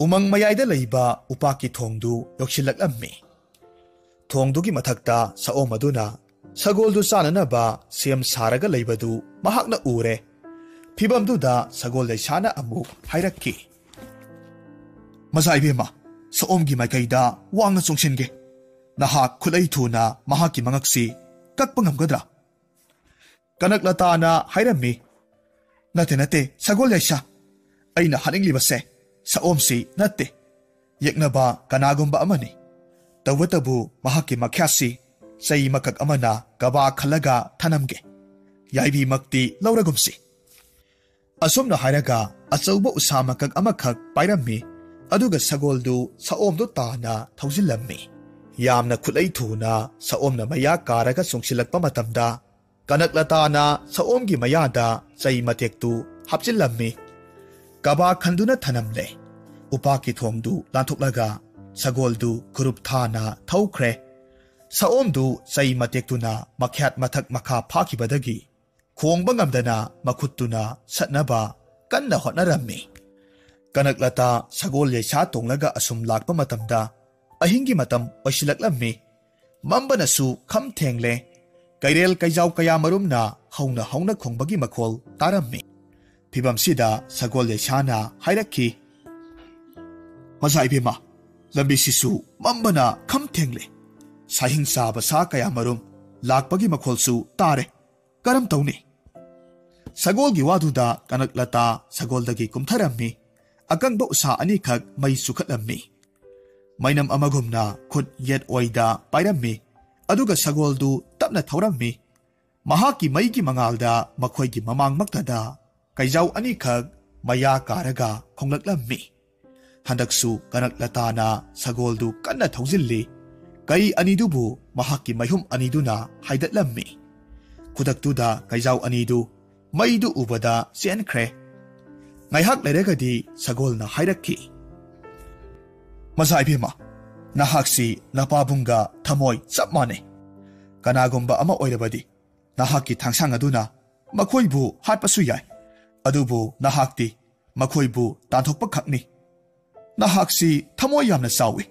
ꯎꯃꯪ ꯃꯌꯥꯏꯗ ꯂꯩꯕ ꯎꯄꯥꯛꯀꯤ ꯊꯣꯡꯗꯨ ꯌꯧꯁꯤꯜꯂꯛꯂꯝꯃꯤ꯫ ꯊꯣꯡꯗꯨꯒꯤ ꯃꯊꯛꯇ ꯁꯑꯣꯝ ꯑꯗꯨꯅ ꯁꯒꯣꯜꯗꯨ ꯆꯥꯅꯅꯕ ꯁꯦꯝ ꯁꯥꯔꯒ ꯂꯩꯕꯗꯨ ꯃꯍꯥꯛꯅ ꯎꯔꯦ꯫ ꯐꯤꯚꯝꯗꯨꯗ ꯁꯒꯣꯜ ꯌꯥꯏꯁꯥꯅ ꯑꯃꯨꯛ ꯍꯥꯏꯔꯛꯈꯤ, "ꯃꯆꯥ ꯏꯕꯦꯝꯃ, ꯁꯑꯣꯝꯒꯤ ꯃꯥꯏꯀꯩꯗ ꯋꯥꯡꯅ ꯆꯣꯡꯁꯤꯟꯒꯦ꯫ ꯅꯍꯥꯛ ꯈꯨꯠꯂꯩ ꯊꯨꯅ ꯃꯍꯥꯛꯀꯤ ꯃꯉꯛꯁꯤ ꯀꯛꯄ ꯉꯝꯒꯗ꯭ꯔꯥ?" ꯀꯅꯛꯂꯇꯥꯅ ꯍꯥꯏꯔꯝꯃꯤ, "ꯅꯠꯇꯦ, ꯅꯠꯇꯦ, ꯁꯒꯣꯜ ꯌꯥꯏꯁꯥ꯫ ꯑꯩꯅ ꯍꯥꯏꯅꯤꯡꯂꯤꯕꯁꯦ ꯁꯑꯣꯝꯁꯤ ꯅꯠꯇꯦ꯫ ꯌꯦꯛꯅꯕ ꯀꯅꯥꯒꯨꯝꯕ ꯑꯃꯅꯤ꯫ ꯇꯧꯕꯇꯕꯨ ꯃꯍꯥꯛꯀꯤ ꯃꯈ꯭ꯌꯥꯠꯁꯤ ꯆꯩ ꯃꯀꯛ ꯑꯃꯅ ꯀꯕꯥ ꯈꯜꯂꯒ ꯊꯅꯝꯒꯦ꯫ ꯌꯥꯏꯕꯤꯃꯛꯇꯤ ꯂꯧꯔꯒꯨꯝꯁꯤ꯫" ꯑꯁꯨꯝꯅ ꯍꯥꯏꯔꯒ ꯑꯆꯧꯕ ꯎꯁꯥ ꯃꯀꯛ ꯑꯃꯈꯛ ꯄꯥꯏꯔꯝꯃꯤ꯫ ꯑꯗꯨꯒ ꯁꯒꯣꯜꯗꯨ ꯁꯑꯣꯝꯗꯨ ꯇꯥꯅ ꯊꯧꯖꯤꯜꯂꯝꯃꯤ꯫ ꯌꯥꯝꯅ ꯈꯨꯠꯂꯩ ꯊꯨꯅ ꯁꯑꯣꯝꯅ ꯃꯌꯥ ꯀꯥꯔꯒ ꯆꯣꯡꯁꯤꯜꯂꯛꯄ ꯃꯇꯝꯗ ꯀꯅꯛꯂꯇꯥꯅ ꯁꯑꯣꯝꯒꯤ ꯃꯌꯥꯗ ꯆꯩ ꯃꯇꯦꯛꯇꯨ ꯍꯥꯞꯆꯤꯜꯂꯝꯃꯤ꯫ ꯀꯕꯥ ꯈꯟꯗꯨꯅ ꯊꯅꯝꯂꯦ꯫ ꯎꯄꯥꯛꯀꯤ ꯊꯣꯡꯗꯨ ꯂꯥꯟꯊꯣꯛꯂꯒ ꯁꯒꯣꯜꯗꯨ ꯈꯨꯔꯨꯞ ꯊꯥꯅ ꯊꯧꯈ꯭ꯔꯦ꯫ ꯁꯑꯣꯝꯗꯨ ꯆꯩ ꯃꯇꯦꯛꯇꯨꯅ ꯃꯈ꯭ꯌꯥꯠ ꯃꯊꯛ ꯃꯈꯥ ꯐꯥꯈꯤꯕꯗꯒꯤ ꯈꯣꯡꯕ ꯉꯝꯗꯅ ꯃꯈꯨꯠꯇꯨꯅ ꯁꯠꯅꯕ ꯀꯟꯅ ꯍꯣꯠꯅꯔꯝꯃꯤ꯫ ꯀꯅꯛꯂꯇꯥ ꯁꯒꯣꯜ ꯌꯩꯁꯥ ꯇꯣꯡꯂꯒ ꯑꯁꯨꯝ ꯂꯥꯛꯄ ꯃꯇꯝꯗ ꯑꯍꯤꯡꯒꯤ ꯃꯇꯝ ꯑꯣꯏꯁꯤꯜꯂꯛꯂꯝꯃꯤ꯫ ꯃꯝꯕꯅꯁꯨ ꯈꯝ ꯊꯦꯡꯂꯦ꯫ ꯀꯩꯔꯦꯜ ꯀꯩꯖꯥꯎ ꯀꯌꯥ ꯃꯔꯨꯝꯅ ꯍꯧꯅ ꯍꯧꯅ ꯈꯣꯡꯕꯒꯤ ꯃꯈꯣꯜ ꯇꯥꯔꯝꯃꯤ꯫ ꯐꯤꯕꯝꯁꯤꯗ ꯁꯒꯣꯜ ꯌꯩꯁꯥꯅ ꯍꯥꯏꯔꯛꯈꯤ, "ꯃꯆꯥ ꯏꯕꯦꯝꯃ, ꯂꯝꯕꯤꯁꯤꯁꯨ ꯃꯝꯕꯅ ꯈꯝ ꯊꯦꯡꯂꯦ꯫ ꯁꯥꯍꯤꯡ ꯆꯥꯕ ꯁꯥ ꯀꯌꯥ ꯃꯔꯨꯝ ꯂꯥꯛꯄꯒꯤ ꯃꯈꯣꯜꯁꯨ ꯇꯥꯔꯦ꯫ ꯀꯔꯝ ꯇꯧꯅꯤ?" ꯁꯒꯣꯜꯒꯤ ꯋꯥꯗꯨꯗ ꯀꯅꯛꯂꯇꯥ ꯁꯒꯣꯜꯗꯒꯤ ꯀꯨꯝꯊꯔꯝꯃꯤ꯫ ꯑꯀꯪꯕ ꯎꯁꯥ ꯑꯅꯤꯈꯛ ꯃꯩ ꯆꯨꯈꯠꯂꯝꯃꯤ꯫ ꯃꯩꯅꯝ ꯑꯃꯒꯨꯝꯅ ꯈꯨꯠ ꯌꯦꯠ ꯑꯣꯏꯗ ꯄꯥꯏꯔꯝꯃꯤ꯫ ꯑꯗꯨꯒ ꯁꯒꯣꯜꯗꯨ ꯇꯞꯅ ꯊꯧꯔꯝꯃꯤ꯫ ꯃꯍꯥꯛꯀꯤ ꯃꯩꯒꯤ ꯃꯉꯥꯜꯗ ꯃꯈꯣꯏꯒꯤ ꯃꯃꯥꯡꯃꯛꯇꯗ ꯀꯩꯖꯥꯎ ꯑꯅꯤꯈꯛ ꯃꯌꯥ ꯀꯥꯔꯒ ꯈꯣꯡꯂꯛꯂꯝꯃꯤ꯫ ꯍꯟꯗꯛꯁꯨ ꯀꯅꯛꯂꯇꯥꯅ ꯁꯒꯣꯜꯗꯨ ꯀꯟꯅ ꯊꯧꯖꯤꯜꯂꯤ꯫ ꯀꯩ ꯑꯅꯤꯗꯨꯕꯨ ꯃꯍꯥꯛꯀꯤ ꯃꯩꯍꯨꯝ ꯑꯅꯤꯗꯨꯅ ꯍꯥꯏꯗꯠꯂꯝꯃꯤ꯫ ꯈꯨꯗꯛꯇꯨꯗ ꯀꯩꯖꯥꯎ ꯑꯅꯤꯗꯨ ꯃꯩꯗꯨ ꯎꯕꯗ ꯆꯦꯟꯈ꯭ꯔꯦ꯫ ꯉꯥꯏꯍꯥꯛ ꯂꯩꯔꯒꯗꯤ ꯁꯒꯣꯜꯅ ꯍꯥꯏꯔꯛꯈꯤ, "ꯃꯆꯥ ꯏꯕꯦꯝꯃ, ꯅꯍꯥꯛꯁꯤ ꯅꯄꯥꯕꯨꯡꯒ ꯊꯃꯣꯏ ꯆꯞ ꯃꯥꯟꯅꯩ꯫ ꯀꯅꯥꯒꯨꯝꯕ ꯑꯃ ꯑꯣꯏꯔꯕꯗꯤ ꯅꯍꯥꯛꯀꯤ ꯊꯥꯡꯁꯥꯡ ꯑꯗꯨꯅ ꯃꯈꯣꯏꯕꯨ ꯍꯥꯠꯄꯁꯨ ꯌꯥꯏ꯫ ꯑꯗꯨꯕꯨ ꯅꯍꯥꯛꯇꯤ ꯃꯈꯣꯏꯕꯨ ꯇꯥꯟꯊꯣꯛꯄ ꯈꯛꯅꯤ꯫ ꯅꯍꯥꯛꯁꯤ ꯊꯃꯣꯏ ꯌꯥꯝꯅ ꯆꯥꯎꯏ꯫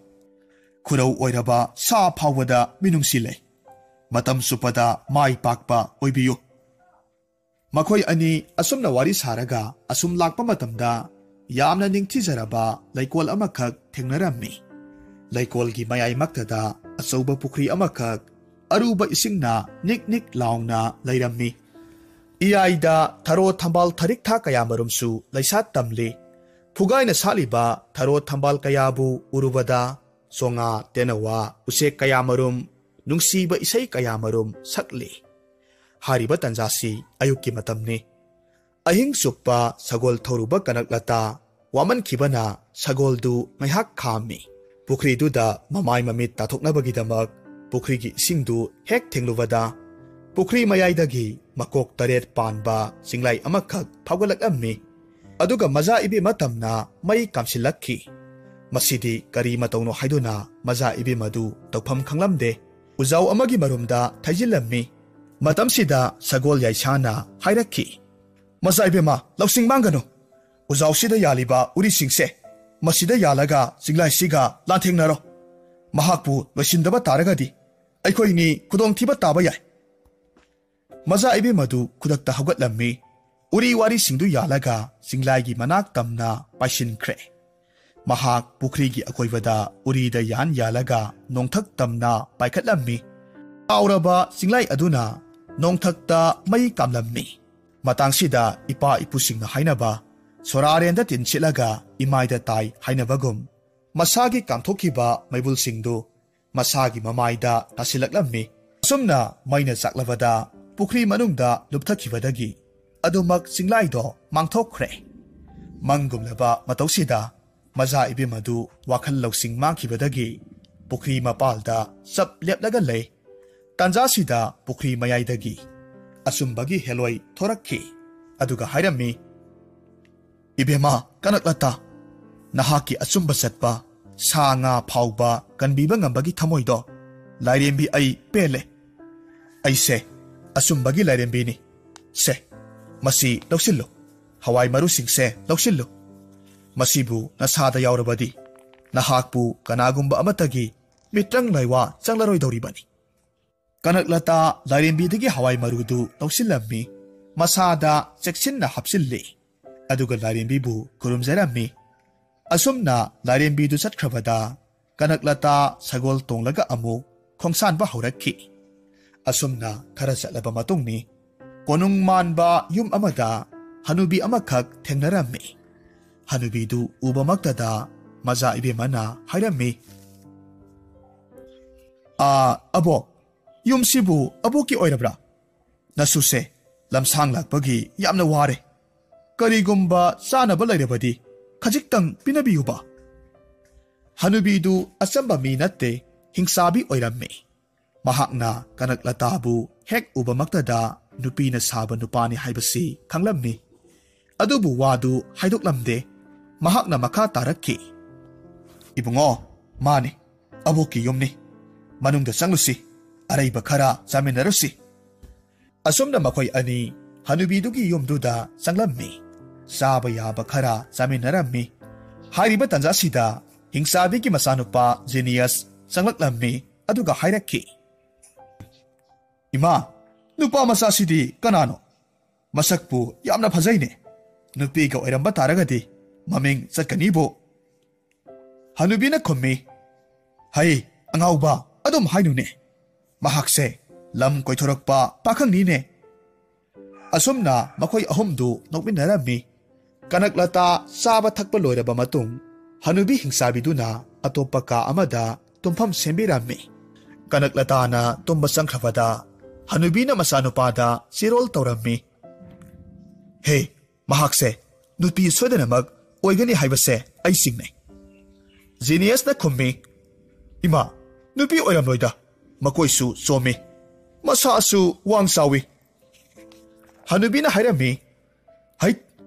ꯈꯨꯔꯧ ꯑꯣꯏꯔꯕ ꯁꯥ ꯐꯥꯎꯕꯗ ꯃꯤꯅꯨꯡꯁꯤ ꯂꯩ꯫ ꯃꯇꯝ ꯆꯨꯞꯄꯗ ꯃꯥꯏ ꯄꯥꯛꯄ ꯑꯣꯏꯕꯤꯌꯨ꯫" ꯃꯈꯣꯏ ꯑꯅꯤ ꯑꯁꯨꯝꯅ ꯋꯥꯔꯤ ꯁꯥꯔꯒ ꯑꯁꯨꯝ ꯂꯥꯛꯄ ꯃꯇꯝꯗ ꯌꯥꯝꯅ ꯅꯤꯡꯊꯤꯖꯔꯕ ꯂꯩꯀꯣꯜ ꯑꯃꯈꯛ ꯊꯦꯡꯅꯔꯝꯃꯤ꯫ ꯂꯩꯀꯣꯜꯒꯤ ꯃꯌꯥꯏꯃꯛꯇꯗ ꯑꯆꯧꯕ ꯄꯨꯈ꯭ꯔꯤ ꯑꯃꯈꯛ, ꯑꯔꯨꯕ ꯏꯁꯤꯡꯅ ꯅꯤꯛ ꯅꯤꯛ ꯂꯥꯎꯅ ꯂꯩꯔꯝꯃꯤ꯫ ꯏꯌꯥꯏꯗ ꯊꯔꯣ ꯊꯝꯕꯥꯜ ꯊꯔꯤꯛꯊꯥ ꯀꯌꯥꯃꯔꯨꯝꯁꯨ ꯂꯩꯁꯥꯠ ꯇꯝꯂꯤ꯫ ꯐꯨꯒꯥꯏꯅ ꯁꯥꯠꯂꯤꯕ ꯊꯔꯣ ꯊꯝꯕꯥꯜ ꯀꯌꯥꯕꯨ ꯎꯔꯨꯕꯗ ꯆꯣꯉꯥ ꯇꯦꯅꯋꯥ ꯎꯆꯦꯛ ꯀꯌꯥꯃꯔꯨꯝ ꯅꯨꯡꯁꯤꯕ ꯏꯁꯩ ꯀꯌꯥꯃꯔꯨꯝ ꯁꯛꯂꯤ꯫ ꯍꯥꯏꯔꯤꯕ ꯇꯟꯖꯥꯁꯤ ꯑꯌꯨꯛꯀꯤ ꯃꯇꯝꯅꯤ꯫ ꯑꯍꯤꯡ ꯆꯨꯞꯄ ꯁꯒꯣꯜ ꯊꯧꯔꯨꯕ ꯀꯅꯛꯂꯇꯥ ꯋꯥꯃꯟꯈꯤꯕꯅ ꯁꯒꯣꯜꯗꯨ ꯉꯥꯏꯍꯥꯛ ꯈꯥꯝꯃꯤ꯫ ꯄꯨꯈ꯭ꯔꯤꯗꯨꯗ ꯃꯃꯥꯏ ꯃꯃꯤꯠ ꯇꯥꯊꯣꯛꯅꯕꯒꯤꯗꯃꯛ ꯄꯨꯈ꯭ꯔꯤꯒꯤ ꯏꯁꯤꯡꯗꯨ ꯍꯦꯛ ꯊꯦꯡꯂꯨꯕꯗ ꯄꯨꯈ꯭ꯔꯤ ꯃꯌꯥꯏꯗꯒꯤ ꯃꯀꯣꯛ ꯇꯔꯦꯠ ꯄꯥꯟꯕ ꯆꯤꯡꯂꯥꯏ ꯑꯃꯈꯛ ꯐꯥꯎꯒꯠꯂꯛꯂꯝꯃꯤ꯫ ꯑꯗꯨꯒ ꯃꯖꯥ ꯏꯕꯦꯝꯃ ꯇꯝꯅ ꯃꯩ ꯀꯥꯝꯁꯤꯜꯂꯛꯈꯤ꯫ ꯃꯁꯤꯗꯤ ꯀꯔꯤ ꯃꯇꯧꯅꯣ ꯍꯥꯏꯗꯨꯅ ꯃꯖꯥ ꯏꯕꯦꯝꯃꯗꯨ ꯇꯧꯐꯝ ꯈꯪꯂꯝꯗꯦ꯫ ꯎꯖꯥꯎ ꯑꯃꯒꯤ ꯃꯔꯨꯝꯗ ꯊꯩꯖꯤꯜꯂꯝꯃꯤ꯫ ꯃꯇꯝꯁꯤꯗ ꯁꯒꯣꯜ ꯌꯥꯏꯁꯥꯅ ꯍꯥꯏꯔꯛꯈꯤ, "ꯃꯆꯥ ꯏꯕꯦꯝꯃ, ꯂꯧꯁꯤꯡ ꯃꯥꯡꯒꯅꯨ꯫ ꯎꯖꯥꯎꯁꯤꯗ ꯌꯥꯜꯂꯤꯕ ꯎꯔꯤꯁꯤꯡꯁꯦ ꯃꯁꯤꯗ ꯌꯥꯜꯂꯒ ꯆꯤꯡꯂꯥꯏꯁꯤꯒ ꯂꯥꯟꯊꯦꯡꯅꯔꯣ꯫ ꯃꯍꯥꯛꯄꯨ ꯂꯣꯏꯁꯤꯟꯗꯕ ꯇꯥꯔꯒꯗꯤ ꯑꯩꯈꯣꯏꯅꯤ ꯈꯨꯗꯣꯡꯊꯤꯕ ꯇꯥꯕ ꯌꯥꯏ꯫ ꯃꯖꯥ ꯏꯕꯦꯝ ꯑꯗꯨ ꯈꯨꯗꯛꯇ ꯍꯧꯒꯠꯂꯝꯃꯤ꯫ ꯎꯔꯤ ꯋꯥꯔꯤꯁꯤꯡꯗꯨ ꯌꯥꯜꯂꯒ ꯆꯤꯡꯂꯥꯏꯒꯤ ꯃꯅꯥꯛ ꯇꯝꯅ ꯄꯥꯏꯁꯤꯟꯈ꯭ꯔꯦ꯫ ꯃꯍꯥꯛ ꯄꯨꯈ꯭ꯔꯤꯒꯤ ꯑꯀꯣꯏꯕꯗ ꯎꯔꯤꯗ ꯌꯥꯟ ꯌꯥꯜꯂꯒ ꯅꯣꯡꯊꯛ ꯇꯝꯅ ꯄꯥꯏꯈꯠꯂꯝꯃꯤ꯫ ꯀꯥꯎꯔꯕ ꯆꯤꯡꯂꯥꯏ ꯑꯗꯨꯅ ꯅꯣꯡꯊꯛꯇ ꯃꯩ ꯀꯥꯝꯂꯝꯃꯤ꯫ ꯃꯇꯥꯡꯁꯤꯗ ꯏꯄꯥ ꯏꯄꯨꯁꯤꯡꯅ ꯍꯥꯏꯅꯕ, "ꯁꯣꯔꯥꯔꯦꯟꯗ ꯇꯤꯟꯁꯤꯠꯂꯒ ꯏꯃꯥꯏꯗ ꯇꯥꯏ" ꯍꯥꯏꯅꯕꯒꯨꯝ, ꯃꯁꯥꯒꯤ ꯀꯥꯝꯊꯣꯛꯈꯤꯕ ꯃꯩꯕꯨꯜꯁꯤꯡꯗꯨ ꯃꯁꯥꯒꯤ ꯃꯃꯥꯏꯗ ꯇꯥꯁꯤꯜꯂꯛꯂꯝꯃꯤ꯫ ꯑꯁꯨꯝꯅ ꯃꯩꯅ ꯆꯥꯛꯂꯕꯗ ꯄꯨꯈ꯭ꯔꯤ ꯃꯅꯨꯡꯗ ꯂꯨꯞꯊꯈꯤꯕꯗꯒꯤ ꯑꯗꯨꯃꯛ ꯆꯤꯡꯂꯥꯏꯗꯣ ꯃꯥꯡꯊꯣꯛꯈ꯭ꯔꯦ꯫ ꯃꯪꯒꯨꯝꯂꯕ ꯃꯇꯧꯁꯤꯗ ꯃꯖꯥ ꯏꯕꯦꯝ ꯑꯗꯨ ꯋꯥꯈꯜ ꯂꯧꯁꯤꯡ ꯃꯥꯡꯈꯤꯕꯗꯒꯤ ꯄꯨꯈ꯭ꯔꯤ ꯃꯄꯥꯜꯗ ꯆꯞ ꯂꯦꯞꯂꯒ ꯂꯩ꯫ ꯇꯥꯟꯖꯥꯁꯤꯗ ꯄꯨꯈ꯭ꯔꯤ ꯃꯌꯥꯏꯗꯒꯤ ꯑꯆꯨꯝꯕꯒꯤ ꯍꯦꯂꯣꯏ ꯊꯣꯔꯛꯈꯤ꯫ ꯑꯗꯨꯒ ꯍꯥꯏꯔꯝꯃꯤ, "ꯏꯕꯦꯝꯃ ꯀꯅꯛꯂꯇꯥ, ꯅꯍꯥꯛꯀꯤ ꯑꯆꯨꯝꯕ ꯆꯠꯄ, ꯁꯥ ꯉꯥ ꯐꯥꯎꯕ ꯀꯟꯕꯤꯕ ꯉꯝꯕꯒꯤ ꯊꯃꯣꯏꯗꯣ, ꯂꯥꯏꯔꯦꯝꯕꯤ ꯑꯩ ꯄꯦꯜꯂꯦ꯫ ꯑꯩꯁꯦ ꯑꯆꯨꯝꯕꯒꯤ ꯂꯥꯏꯔꯦꯝꯕꯤꯅꯤ꯫ ꯁꯦ, ꯃꯁꯤ ꯂꯧꯁꯤꯜꯂꯨ꯫ ꯍꯋꯥꯏ ꯃꯔꯨꯁꯤꯡꯁꯦ ꯂꯧꯁꯤꯜꯂꯨ꯫ ꯃꯁꯤꯕꯨ ꯅꯁꯥꯗ ꯌꯥꯎꯔꯕꯗꯤ ꯅꯍꯥꯛꯄꯨ ꯀꯅꯥꯒꯨꯝꯕ ꯑꯃꯠꯇꯒꯤ ꯃꯤꯇ꯭ꯔꯪ ꯂꯥꯏꯋꯥ ꯆꯪꯂꯔꯣꯏꯗꯧꯔꯤꯕꯅꯤ꯫" ꯀꯅꯛꯂꯇꯥ ꯂꯥꯏꯔꯦꯝꯕꯤꯗꯒꯤ ꯍꯋꯥꯏ ꯃꯔꯨꯗꯨ ꯂꯧꯁꯤꯜꯂꯝꯃꯤ꯫ ꯃꯁꯥꯗ ꯆꯦꯛꯁꯤꯟꯅ ꯍꯥꯞꯆꯤꯜꯂꯤ꯫ ꯑꯗꯨꯒ ꯂꯥꯏꯔꯦꯝꯕꯤꯕꯨ ꯈꯨꯔꯨꯝꯖꯔꯝꯃꯤ꯫ ꯑꯁꯨꯝꯅ ꯂꯥꯏꯔꯦꯝꯕꯤꯗꯨ ꯆꯠꯈ꯭ꯔꯕꯗ ꯀꯅꯛꯂꯇꯥ ꯁꯒꯣꯜ ꯇꯣꯡꯂꯒ ꯑꯃꯨꯛ ꯈꯣꯡꯁꯥꯟꯕ ꯍꯧꯔꯛꯈꯤ꯫ ꯑꯁꯨꯝꯅ ꯈꯔ ꯆꯠꯂꯕ ꯃꯇꯨꯡꯅꯤ, ꯀꯣꯅꯨꯡ ꯃꯥꯟꯕ ꯌꯨꯝ ꯑꯃꯗ ꯍꯅꯨꯕꯤ ꯑꯃꯈꯛ ꯊꯦꯡꯅꯔꯝꯃꯤ꯫ ꯍꯅꯨꯕꯤꯗꯨ ꯎꯕꯃꯛꯇꯗ ꯃꯖꯥ ꯏꯕꯦꯝꯃꯅ ꯍꯥꯏꯔꯝꯃꯤ, "ꯑꯥ, ꯑꯕꯣꯛ, ꯌꯨꯝꯁꯤꯕꯨ ꯑꯕꯣꯛꯀꯤ ꯑꯣꯏꯔꯕ꯭ꯔꯥ? ꯅꯁꯨꯁꯦ ꯂꯝꯁꯥꯡ ꯂꯥꯛꯄꯒꯤ ꯌꯥꯝꯅ ꯋꯥꯔꯦ꯫ ꯀꯔꯤꯒꯨꯝꯕ ꯆꯥꯅꯕ ꯂꯩꯔꯕꯗꯤ ꯈꯖꯤꯛꯇꯪ ꯄꯤꯅꯕꯤꯌꯨꯕ꯫" ꯍꯅꯨꯕꯤꯗꯨ ꯑꯆꯝꯕ ꯃꯤ ꯅꯠꯇꯦ, ꯍꯤꯡꯆꯥꯕꯤ ꯑꯣꯏꯔꯝꯃꯤ꯫ ꯃꯍꯥꯛꯅ ꯀꯅꯛꯂꯇꯥꯕꯨ ꯍꯦꯛ ꯎꯕꯃꯛꯇꯗ ꯅꯨꯄꯤꯅ ꯁꯥꯕ ꯅꯨꯄꯥꯅꯤ ꯍꯥꯏꯕꯁꯤ ꯈꯪꯂꯝꯃꯤ꯫ ꯑꯗꯨꯕꯨ ꯋꯥꯗꯨ ꯍꯥꯏꯗꯣꯛꯂꯝꯗꯦ꯫ ꯃꯍꯥꯛꯅ ꯃꯈꯥ ꯇꯥꯔꯛꯈꯤ, "ꯏꯕꯨꯡꯉꯣ, ꯃꯥꯅꯤ, ꯑꯕꯣꯛꯀꯤ ꯌꯨꯝꯅꯤ꯫ ꯃꯅꯨꯡꯗ ꯆꯪꯂꯨꯁꯤ, ꯑꯔꯩꯕ ꯈꯔ ꯆꯥꯃꯤꯟꯅꯔꯨꯁꯤ꯫" ꯑꯁꯨꯝꯅ ꯃꯈꯣꯏ ꯑꯅꯤ ꯍꯅꯨꯕꯤꯗꯨꯒꯤ ꯌꯨꯝꯗꯨꯗ ꯆꯪꯂꯝꯃꯤ꯫ ꯆꯥꯕ ꯌꯥꯕ ꯈꯔ ꯆꯥꯃꯤꯟꯅꯔꯝꯃꯤ꯫ ꯍꯥꯏꯔꯤꯕ ꯇꯥꯟꯖꯥꯁꯤꯗ ꯍꯤꯡꯆꯥꯕꯤꯒꯤ ꯃꯆꯥꯅꯨꯄꯥ ꯖꯦꯅꯤꯌꯁ ꯆꯪꯂꯛꯂꯝꯃꯤ꯫ ꯑꯗꯨꯒ ꯍꯥꯏꯔꯛꯈꯤ, "ꯏꯃꯥ, ꯅꯨꯄꯥ ꯃꯆꯥꯁꯤꯗꯤ ꯀꯅꯥꯅꯣ? ꯃꯁꯛꯄꯨ ꯌꯥꯝꯅ ꯐꯖꯩꯅꯦ꯫ ꯅꯨꯄꯤꯒ ꯑꯣꯏꯔꯝꯕ ꯇꯥꯔꯒꯗꯤ ꯃꯃꯤꯡ ꯆꯠꯀꯅꯤꯕꯨ?" ꯍꯅꯨꯕꯤꯅ ꯈꯨꯝꯃꯤ, "ꯍꯩ, ꯑꯉꯥꯎꯕ, ꯑꯗꯨꯝ ꯍꯥꯏꯅꯨꯅꯦ꯫ ꯃꯍꯥꯛꯁꯦ ꯂꯝ ꯀꯣꯏꯊꯣꯔꯛꯄ ꯄꯥꯈꯪꯅꯤꯅꯦ꯫" ꯑꯁꯨꯝꯅ ꯃꯈꯣꯏ ꯑꯍꯨꯝꯗꯨ ꯅꯣꯛꯃꯤꯟꯅꯔꯝꯃꯤ꯫ ꯀꯅꯛꯂꯇꯥ ꯆꯥꯕ ꯊꯛꯄ ꯂꯣꯏꯔꯕ ꯃꯇꯨꯡ, ꯍꯅꯨꯕꯤ ꯍꯤꯡꯆꯥꯕꯤꯗꯨꯅ ꯑꯇꯣꯞꯄ ꯀꯥ ꯑꯃꯗ ꯇꯨꯝꯐꯝ ꯁꯦꯝꯕꯤꯔꯝꯃꯤ꯫ ꯀꯅꯛꯂꯇꯥꯅ ꯇꯨꯝꯕ ꯆꯪꯈ꯭ꯔꯕꯗ, ꯍꯅꯨꯕꯤꯅ ꯃꯆꯥꯅꯨꯄꯥꯗ ꯆꯤꯔꯣꯜ ꯇꯧꯔꯝꯃꯤ꯫ "ꯍꯦ, ꯃꯍꯥꯛꯁꯦ ꯅꯨꯄꯤ ꯁꯣꯏꯗꯅꯃꯛ ꯑꯣꯏꯒꯅꯤ ꯍꯥꯏꯕꯁꯦ ꯑꯩ ꯆꯤꯡꯅꯩ꯫" ꯖꯤꯅꯤꯌꯁꯅ ꯈꯨꯝꯃꯤ, "ꯏꯃꯥ, ꯅꯨꯄꯤ ꯑꯣꯏꯔꯝꯂꯣꯏꯗ, ꯃꯀꯣꯏꯁꯨ ꯆꯣꯝꯃꯤ, ꯃꯁꯥꯁꯨ ꯋꯥꯡ ꯆꯥꯎꯏ꯫" ꯍꯅꯨꯕꯤꯅ ꯍꯥꯏꯔꯝꯃꯤ, "ꯍꯩꯠ,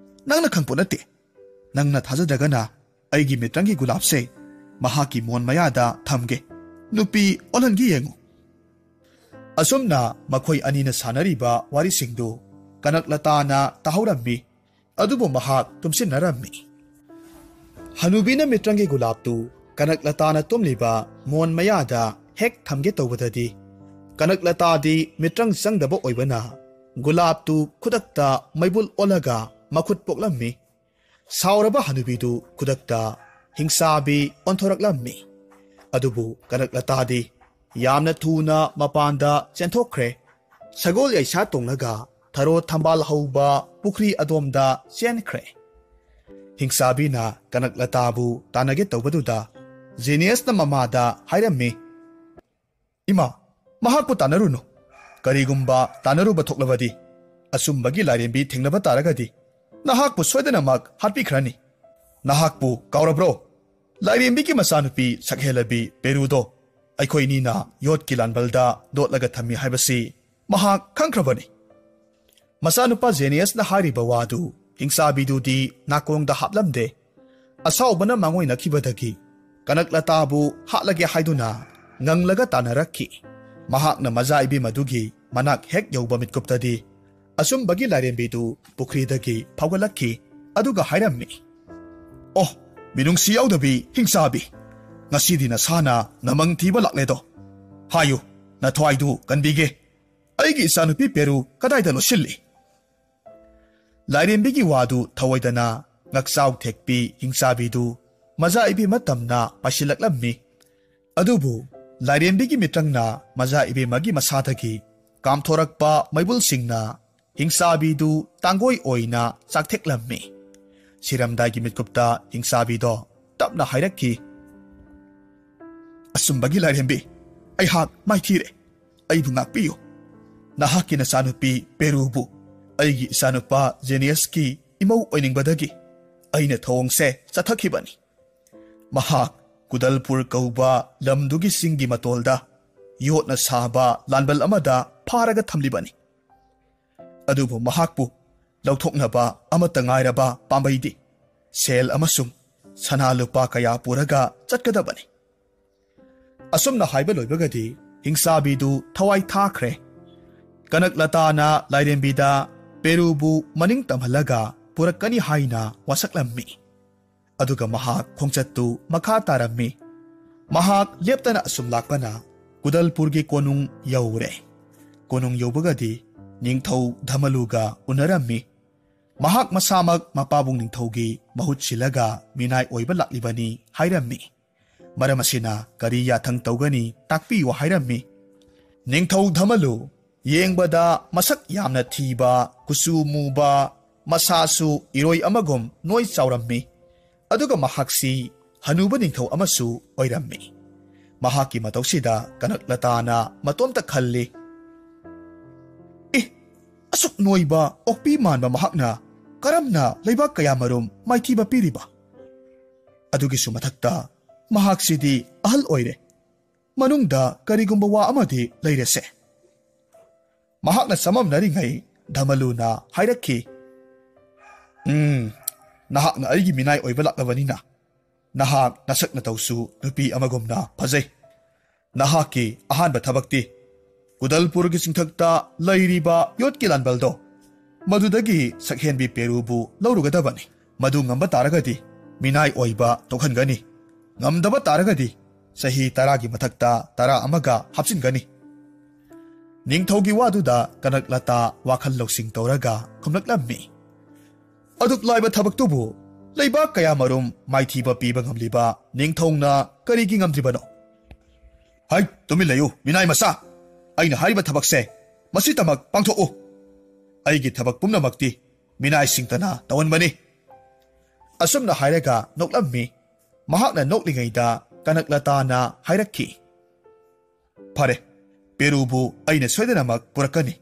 ꯅꯪꯅ ꯈꯪꯄꯣꯠ ꯅꯠꯇꯦ꯫ ꯅꯪꯅ ꯊꯥꯖꯗ꯭ꯔꯒꯅ ꯑꯩꯒꯤ ꯃꯤꯇ꯭ꯔꯪꯒꯤ ꯒꯨꯂꯥꯞꯁꯦ ꯃꯍꯥꯛꯀꯤ ꯃꯣꯟ ꯃꯌꯥꯗ ꯊꯝꯒꯦ꯫ ꯅꯨꯄꯤ ꯑꯣꯜꯍꯟꯒꯦ ꯌꯦꯡꯉꯨ꯫" ꯑꯁꯨꯝꯅ ꯃꯈꯣꯏ ꯑꯅꯤꯅ ꯁꯥꯟꯅꯔꯤꯕ ꯋꯥꯔꯤꯁꯤꯡꯗꯨ ꯀꯅꯛꯂꯇꯥꯅ ꯇꯥꯍꯧꯔꯝꯃꯤ꯫ ꯑꯗꯨꯕꯨ ꯃꯍꯥꯛ ꯇꯨꯝꯁꯤꯟꯅꯔꯝꯃꯤ꯫ ꯍꯅꯨꯕꯤꯅ ꯃꯤꯇ꯭ꯔꯪꯒꯤ ꯒꯨꯂꯥꯞꯇꯨ ꯀꯅꯛꯂꯇꯥꯅ ꯇꯨꯝꯂꯤꯕ ꯃꯣꯟ ꯃꯌꯥꯗ ꯍꯦꯛ ꯊꯝꯒꯦ ꯇꯧꯕꯗꯗꯤ, ꯀꯅꯛꯂꯇꯥꯗꯤ ꯃꯤꯇ꯭ꯔꯪ ꯆꯪꯗꯕ ꯑꯣꯏꯕꯅ, ꯒꯨꯂꯥꯞꯇꯨ ꯈꯨꯗꯛꯇ ꯃꯩꯕꯨꯜ ꯑꯣꯜꯂꯒ ꯃꯈꯨꯠ ꯄꯣꯛꯂꯝꯃꯤ꯫ ꯁꯥꯎꯔꯕ ꯍꯅꯨꯕꯤꯗꯨ ꯈꯨꯗꯛꯇ ꯍꯤꯡꯆꯥꯕꯤ ꯑꯣꯟꯊꯣꯔꯛꯂꯝꯃꯤ꯫ ꯑꯗꯨꯕꯨ ꯀꯅꯛꯂꯇꯥꯗꯤ ꯌꯥꯝꯅ ꯊꯨꯅ ꯃꯄꯥꯟꯗ ꯆꯦꯟꯊꯣꯛꯈ꯭ꯔꯦ꯫ ꯁꯒꯣꯜ ꯌꯩꯁꯥ ꯇꯣꯡꯂꯒ ꯊꯔꯣ ꯊꯝꯕꯥꯜ ꯍꯧꯕ ꯄꯨꯈ꯭ꯔꯤ ꯑꯗꯣꯝꯗ ꯆꯦꯟꯈ꯭ꯔꯦ꯫ ꯍꯤꯡꯆꯥꯕꯤꯅ ꯀꯅꯛꯂꯇꯥꯕꯨ ꯇꯥꯟꯅꯒꯦ ꯇꯧꯕꯗꯨꯗ ꯖꯦꯅꯤꯌꯁꯅ ꯃꯃꯥꯗ ꯍꯥꯏꯔꯝꯃꯤ, "ꯏꯃꯥ, ꯃꯍꯥꯛꯄꯨ ꯇꯥꯟꯅꯔꯨꯅꯨ꯫ ꯀꯔꯤꯒꯨꯝꯕ ꯇꯥꯟꯅꯔꯨꯕ ꯊꯣꯛꯂꯕꯗꯤ, ꯑꯆꯨꯝꯕꯒꯤ ꯂꯥꯏꯔꯦꯝꯕꯤ ꯊꯦꯡꯅꯕ ꯇꯥꯔꯒꯗꯤ, ꯅꯍꯥꯛꯄꯨ ꯁꯣꯏꯗꯅꯃꯛ ꯍꯥꯠꯄꯤꯈ꯭ꯔꯅꯤ꯫ ꯅꯍꯥꯛꯄꯨ ꯀꯥꯎꯔꯕ꯭ꯔꯣ? ꯂꯥꯏꯔꯦꯝꯕꯤꯒꯤ ꯃꯆꯥꯅꯨꯄꯤ ꯁꯛꯍꯦꯜꯂꯕꯤ ꯄꯦꯔꯨꯗꯣ ꯑꯩꯈꯣꯏꯅꯤꯅ ꯌꯣꯠꯀꯤ ꯂꯥꯟꯕꯜꯗ ꯂꯣꯠꯂꯒ ꯊꯝꯃꯤ ꯍꯥꯏꯕꯁꯤ ꯃꯍꯥꯛ ꯈꯪꯈ꯭ꯔꯕꯅꯤ꯫" ꯃꯆꯥꯅꯨꯄꯥ ꯖꯦꯅꯤꯌꯁꯅ ꯍꯥꯏꯔꯤꯕ ꯋꯥꯗꯨ ꯍꯤꯡꯆꯥꯕꯤꯗꯨꯗꯤ ꯅꯥꯀꯣꯡꯗ ꯍꯥꯞꯂꯝꯗꯦ꯫ ꯑꯁꯥꯎꯕꯅ ꯃꯥꯡꯑꯣꯏꯅꯈꯤꯕꯗꯒꯤ ꯀꯅꯛꯂꯇꯥꯕꯨ ꯍꯥꯠꯂꯒꯦ ꯍꯥꯏꯗꯨꯅ ꯉꯪꯂꯒ ꯇꯥꯟꯅꯔꯛꯈꯤ꯫ ꯃꯍꯥꯛꯅ ꯃꯖꯥ ꯏꯕꯦꯝ ꯑꯗꯨꯒꯤ ꯃꯅꯥꯛ ꯍꯦꯛ ꯌꯧꯕ ꯃꯤꯠꯀꯨꯞꯇꯗꯤ ꯑꯆꯨꯝꯕꯒꯤ ꯂꯥꯏꯔꯦꯝꯕꯤꯗꯨ ꯄꯨꯈ꯭ꯔꯤꯗꯒꯤ ꯐꯥꯎꯒꯠꯂꯛꯈꯤ꯫ ꯑꯗꯨꯒ ꯍꯥꯏꯔꯝꯃꯤ, "ꯑꯣ, ꯃꯤꯅꯨꯡꯁꯤ ꯌꯥꯎꯗꯕꯤ ꯍꯤꯡꯆꯥꯕꯤ! ꯉꯁꯤꯗꯤ ꯅꯁꯥꯅ ꯅꯃꯪ ꯊꯤꯕ ꯂꯥꯛꯂꯦꯗꯣ꯫ ꯍꯥꯏꯌꯨ, ꯅꯊ꯭ꯋꯥꯏꯗꯨ ꯀꯟꯕꯤꯒꯦ꯫ ꯑꯩꯒꯤ ꯏꯆꯥꯅꯨꯄꯤ ꯄꯦꯔꯨ ꯀꯗꯥꯏꯗ ꯂꯣꯠꯁꯤꯜꯂꯤ?" ꯂꯥꯏꯔꯦꯝꯕꯤꯒꯤ ꯋꯥꯗꯨ ꯊꯧꯑꯣꯏꯗꯅ ꯉꯛꯆꯥꯎ ꯊꯦꯛꯄꯤ ꯍꯤꯡꯆꯥꯕꯤꯗꯨ ꯃꯖꯥ ꯏꯕꯦꯝꯃ ꯇꯝꯅ ꯄꯥꯏꯁꯤꯜꯂꯛꯂꯝꯃꯤ꯫ ꯑꯗꯨꯕꯨ ꯂꯥꯏꯔꯦꯝꯕꯤꯒꯤ ꯃꯤꯇ꯭ꯔꯪꯅ ꯃꯖꯥ ꯏꯕꯦꯝꯃꯒꯤ ꯃꯁꯥꯗꯒꯤ ꯀꯥꯝꯊꯣꯔꯛꯄ ꯃꯩꯕꯨꯜꯁꯤꯡꯅ ꯍꯤꯡꯆꯥꯕꯤꯗꯨ ꯇꯥꯡꯒꯣꯏ ꯑꯣꯏꯅ ꯆꯥꯛꯊꯦꯛꯂꯝꯃꯤ꯫ ꯁꯤꯔꯝꯗꯥꯏꯒꯤ ꯃꯤꯠꯀꯨꯞꯇ ꯍꯤꯡꯆꯥꯕꯤꯗꯣ ꯇꯞꯅ ꯍꯥꯏꯔꯛꯈꯤ, "ꯑꯆꯨꯝꯕꯒꯤ ꯂꯥꯏꯔꯦꯝꯕꯤ, ꯑꯩꯍꯥꯛ ꯃꯥꯏꯊꯤꯔꯦ꯫ ꯑꯩꯕꯨ ꯉꯥꯛꯄꯤꯌꯨ꯫ ꯅꯍꯥꯛꯀꯤ ꯅꯆꯥꯅꯨꯄꯤ ꯄꯦꯔꯨꯕꯨ ꯑꯩꯒꯤ ꯏꯆꯥꯅꯨꯄꯥ ꯖꯦꯅꯤꯌꯁꯀꯤ ꯏꯃꯧ ꯑꯣꯏꯅꯤꯡꯕꯗꯒꯤ ꯑꯩꯅ ꯊꯧꯑꯣꯡꯁꯦ ꯆꯠꯊꯈꯤꯕꯅꯤ꯫ ꯃꯍꯥꯛ ꯀꯨꯗꯜꯄꯨꯔ ꯀꯧꯕ ꯂꯝꯗꯨꯒꯤ ꯆꯤꯡꯒꯤ ꯃꯇꯣꯜꯗ ꯌꯣꯠꯅ ꯁꯥꯕ ꯂꯥꯟꯕꯜ ꯑꯃꯗ ꯐꯥꯔꯒ ꯊꯝꯂꯤꯕꯅꯤ꯫ ꯑꯗꯨꯕꯨ ꯃꯍꯥꯛꯄꯨ ꯂꯧꯊꯣꯛꯅꯕ ꯑꯃꯠꯇ ꯉꯥꯏꯔꯕ ꯄꯥꯝꯕꯩꯗꯤ ꯁꯦꯜ ꯑꯃꯁꯨꯡ ꯁꯅꯥ ꯂꯨꯄꯥ ꯀꯌꯥ ꯄꯨꯔꯒ ꯆꯠꯀꯗꯕꯅꯤ꯫" ꯑꯁꯨꯝꯅ ꯍꯥꯏꯕ ꯂꯣꯏꯕꯒꯗꯤ ꯍꯤꯡꯆꯥꯕꯤꯗꯨ ꯊꯋꯥꯏ ꯊꯥꯈ꯭ꯔꯦ꯫ ꯀꯅꯛꯂꯇꯥꯅ ꯂꯥꯏꯔꯦꯝꯕꯤꯗ ꯄꯦꯔꯨꯕꯨ ꯃꯅꯤꯡ ꯇꯝꯍꯜꯂꯒ ꯄꯨꯔꯛꯀꯅꯤ ꯍꯥꯏꯅ ꯋꯥꯁꯛꯂꯝꯃꯤ꯫ ꯑꯗꯨꯒ ꯃꯍꯥꯛ ꯈꯣꯡꯆꯠꯇꯨ ꯃꯈꯥ ꯇꯥꯔꯝꯃꯤ꯫ ꯃꯍꯥꯛ ꯂꯦꯞꯇꯅ ꯑꯁꯨꯝ ꯂꯥꯛꯄꯅ ꯀꯨꯗꯜꯄꯨꯔꯒꯤ ꯀꯣꯅꯨꯡ ꯌꯧꯔꯦ꯫ ꯀꯣꯅꯨꯡ ꯌꯧꯕꯒꯗꯤ ꯅꯤꯡꯊꯧ ꯙꯃꯂꯨꯒ ꯎꯅꯔꯝꯃꯤ꯫ ꯃꯍꯥꯛ ꯃꯁꯥꯃꯛ ꯃꯄꯥꯕꯨꯡ ꯅꯤꯡꯊꯧꯒꯤ ꯃꯍꯨꯠ ꯁꯤꯜꯂꯒ ꯃꯤꯅꯥꯏ ꯑꯣꯏꯕ ꯂꯥꯛꯂꯤꯕꯅꯤ ꯍꯥꯏꯔꯝꯃꯤ꯫ ꯃꯔꯝ ꯑꯁꯤꯅ ꯀꯔꯤ ꯌꯥꯊꯪ ꯇꯧꯒꯅꯤ ꯇꯥꯛꯄꯤꯌꯨ ꯍꯥꯏꯔꯝꯃꯤ꯫ ꯅꯤꯡꯊꯧ ꯙꯃꯂꯨ ꯌꯦꯡꯕꯗ ꯃꯁꯛ ꯌꯥꯝꯅ ꯊꯤꯕ, ꯀꯨꯆꯨ ꯃꯨꯕ, ꯃꯁꯥꯁꯨ ꯏꯔꯣꯏ ꯑꯃꯒꯨꯝ ꯅꯣꯏ ꯆꯥꯎꯔꯝꯃꯤ꯫ ꯑꯗꯨꯒ ꯃꯍꯥꯛꯁꯤ ꯍꯅꯨꯕ ꯅꯤꯡꯊꯧ ꯑꯃꯁꯨ ꯑꯣꯏꯔꯝꯃꯤ꯫ ꯃꯍꯥꯛꯀꯤ ꯃꯇꯧꯁꯤꯗ ꯀꯅꯛꯂꯇꯥꯅ ꯃꯇꯣꯝꯇ ꯈꯜꯂꯤ, "ꯑꯦ, ꯑꯁꯨꯛ ꯅꯣꯏꯕ ꯑꯣꯛꯄꯤ ꯃꯥꯟꯕ ꯃꯍꯥꯛꯅ ꯀꯔꯝꯅ ꯂꯩꯕꯥꯛ ꯀꯌꯥꯃꯔꯨꯝ ꯃꯥꯏꯊꯤꯕ ꯄꯤꯔꯤꯕ? ꯑꯗꯨꯒꯤꯁꯨ ꯃꯊꯛꯇ ꯃꯍꯥꯛꯁꯤꯗꯤ ꯑꯍꯜ ꯑꯣꯏꯔꯦ꯫ ꯃꯅꯨꯡꯗ ꯀꯔꯤꯒꯨꯝꯕ ꯋꯥ ꯑꯃꯗꯤ ꯂꯩꯔꯦꯁꯦ꯫" ꯃꯍꯥꯛꯅ ꯆꯃꯝꯅꯔꯤꯉꯩ ꯙꯃꯂꯨꯅ ꯍꯥꯏꯔꯛꯈꯤ, "ꯎꯝ, ꯅꯍꯥꯛꯅ ꯑꯩꯒꯤ ꯃꯤꯅꯥꯏ ꯑꯣꯏꯕ ꯂꯥꯛꯂꯕꯅꯤꯅ ꯅꯍꯥꯛ ꯅꯁꯛ ꯅꯇꯧꯁꯨ ꯅꯨꯄꯤ ꯑꯃꯒꯨꯝꯅ ꯐꯖꯩ꯫ ꯅꯍꯥꯛꯀꯤ ꯑꯍꯥꯟꯕ ꯊꯕꯛꯇꯤ ꯀꯨꯗꯜꯄꯨꯔꯒꯤ ꯆꯤꯡꯊꯛꯇ ꯂꯩꯔꯤꯕ ꯌꯣꯠꯀꯤ ꯂꯥꯟꯕꯜꯗꯣ, ꯃꯗꯨꯗꯒꯤ ꯁꯛꯍꯦꯟꯕꯤ ꯄꯦꯔꯨꯕꯨ ꯂꯧꯔꯨꯒꯗꯕꯅꯤ꯫ ꯃꯗꯨ ꯉꯝꯕ ꯇꯥꯔꯒꯗꯤ ꯃꯤꯅꯥꯏ ꯑꯣꯏꯕ ꯇꯣꯛꯍꯟꯒꯅꯤ꯫ ꯉꯝꯗꯕ ꯇꯥꯔꯒꯗꯤ ꯆꯍꯤ ꯇꯔꯥꯒꯤ ꯃꯊꯛꯇ ꯇꯔꯥ ꯑꯃꯒ ꯍꯥꯞꯆꯤꯟꯒꯅꯤ꯫ ꯅꯤꯡꯊꯧꯒꯤ ꯋꯥꯗꯨꯗ ꯀꯅꯛꯂꯇꯥ ꯋꯥꯈꯜ ꯂꯧꯁꯤꯡ ꯇꯧꯔꯒ ꯈꯨꯝꯂꯛꯂꯝꯃꯤ꯫ ꯑꯗꯨꯛ ꯂꯥꯏꯕ ꯊꯕꯛꯇꯨꯕꯨ ꯂꯩꯕꯥꯛ ꯀꯌꯥꯃꯔꯨꯝ ꯃꯥꯏꯊꯤꯕ ꯄꯤꯕ ꯉꯝꯂꯤꯕ ꯅꯤꯡꯊꯧꯅ ꯀꯔꯤꯒꯤ ꯉꯝꯗ꯭ꯔꯤꯕꯅꯣ? ꯍꯩ, ꯇꯨꯃꯤꯟ ꯂꯩꯌꯨ, ꯃꯤꯅꯥꯏ ꯃꯆꯥ! ꯑꯩꯅ ꯍꯥꯏꯔꯤꯕ ꯊꯕꯛꯁꯦ ꯃꯁꯤꯇꯃꯛ ꯄꯥꯡꯊꯣꯛꯎ꯫ ꯑꯩꯒꯤ ꯊꯕꯛ ꯄꯨꯝꯅꯃꯛꯇꯤ ꯃꯤꯅꯥꯏꯁꯤꯡꯇꯅ ꯇꯧꯍꯟꯕꯅꯤ꯫ ꯑꯁꯨꯝꯅ ꯍꯥꯏꯔꯒ ꯅꯣꯛꯂꯝꯃꯤ꯫ ꯃꯍꯥꯛꯅ ꯅꯣꯛꯂꯤꯉꯩꯗ ꯀꯅꯛꯂꯇꯥꯅ ꯍꯥꯏꯔꯛꯈꯤ, "ꯐꯔꯦ, ꯄꯦꯔꯨꯕꯨ ꯑꯩꯅ ꯁꯣꯏꯗꯅꯃꯛ ꯄꯨꯔꯛꯀꯅꯤ꯫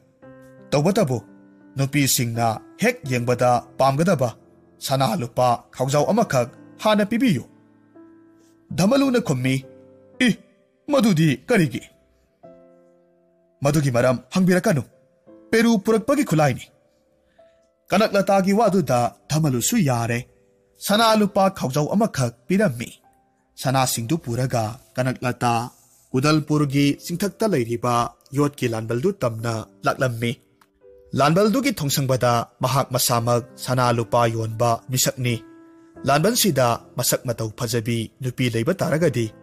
ꯇꯧꯕꯇꯕꯨ ꯅꯨꯄꯤꯁꯤꯡꯅ ꯍꯦꯛ ꯌꯦꯡꯕꯗ ꯄꯥꯝꯒꯗꯕ ꯁꯅꯥ ꯂꯨꯄꯥ ꯈꯥꯎꯖꯥꯎ ꯑꯃꯈꯛ ꯍꯥꯟꯅ ꯄꯤꯕꯤꯌꯨ"꯫ ꯙꯃꯂꯨꯅ ꯈꯨꯝꯃꯤ, "ꯏ, ꯃꯗꯨꯗꯤ ꯀꯔꯤꯒꯤ?" "ꯃꯗꯨꯒꯤ ꯃꯔꯝ ꯍꯪꯕꯤꯔꯛꯀꯅꯨ꯫ ꯄꯦꯔꯨ ꯄꯨꯔꯛꯄꯒꯤ ꯈꯨꯠꯂꯥꯏꯅꯤ"꯫ ꯀꯅꯛꯂꯇꯥꯒꯤ ꯋꯥꯗꯨꯗ ꯙꯃꯂꯨꯁꯨ ꯌꯥꯔꯦ꯫ ꯁꯅꯥ ꯂꯨꯄꯥ ꯈꯥꯎꯖꯥꯎ ꯑꯃꯈꯛ ꯄꯤꯔꯝꯃꯤ꯫ ꯁꯅꯥꯁꯤꯡꯗꯨ ꯄꯨꯔꯒ ꯀꯅꯛꯂꯇꯥ ꯀꯨꯗꯜꯄꯨꯔꯒꯤ ꯆꯤꯡꯊꯛꯇ ꯂꯩꯔꯤꯕ ꯌꯣꯠꯀꯤ ꯂꯥꯟꯕꯜꯗꯨ ꯇꯝꯅ ꯂꯥꯛꯂꯝꯃꯤ꯫ ꯂꯥꯟꯕꯜꯗꯨꯒꯤ ꯊꯣꯡꯁꯪꯕꯗ ꯃꯍꯥꯛ ꯃꯁꯥꯃꯛ ꯁꯅꯥ ꯂꯨꯄꯥ ꯌꯣꯟꯕ ꯃꯤꯁꯛꯅꯤ꯫ ꯂꯥꯟꯕꯜꯁꯤꯗ ꯃꯁꯛ ꯃꯇꯧ ꯐꯖꯕꯤ ꯅꯨꯄꯤ ꯂꯩꯕ ꯇꯥꯔꯒꯗꯤ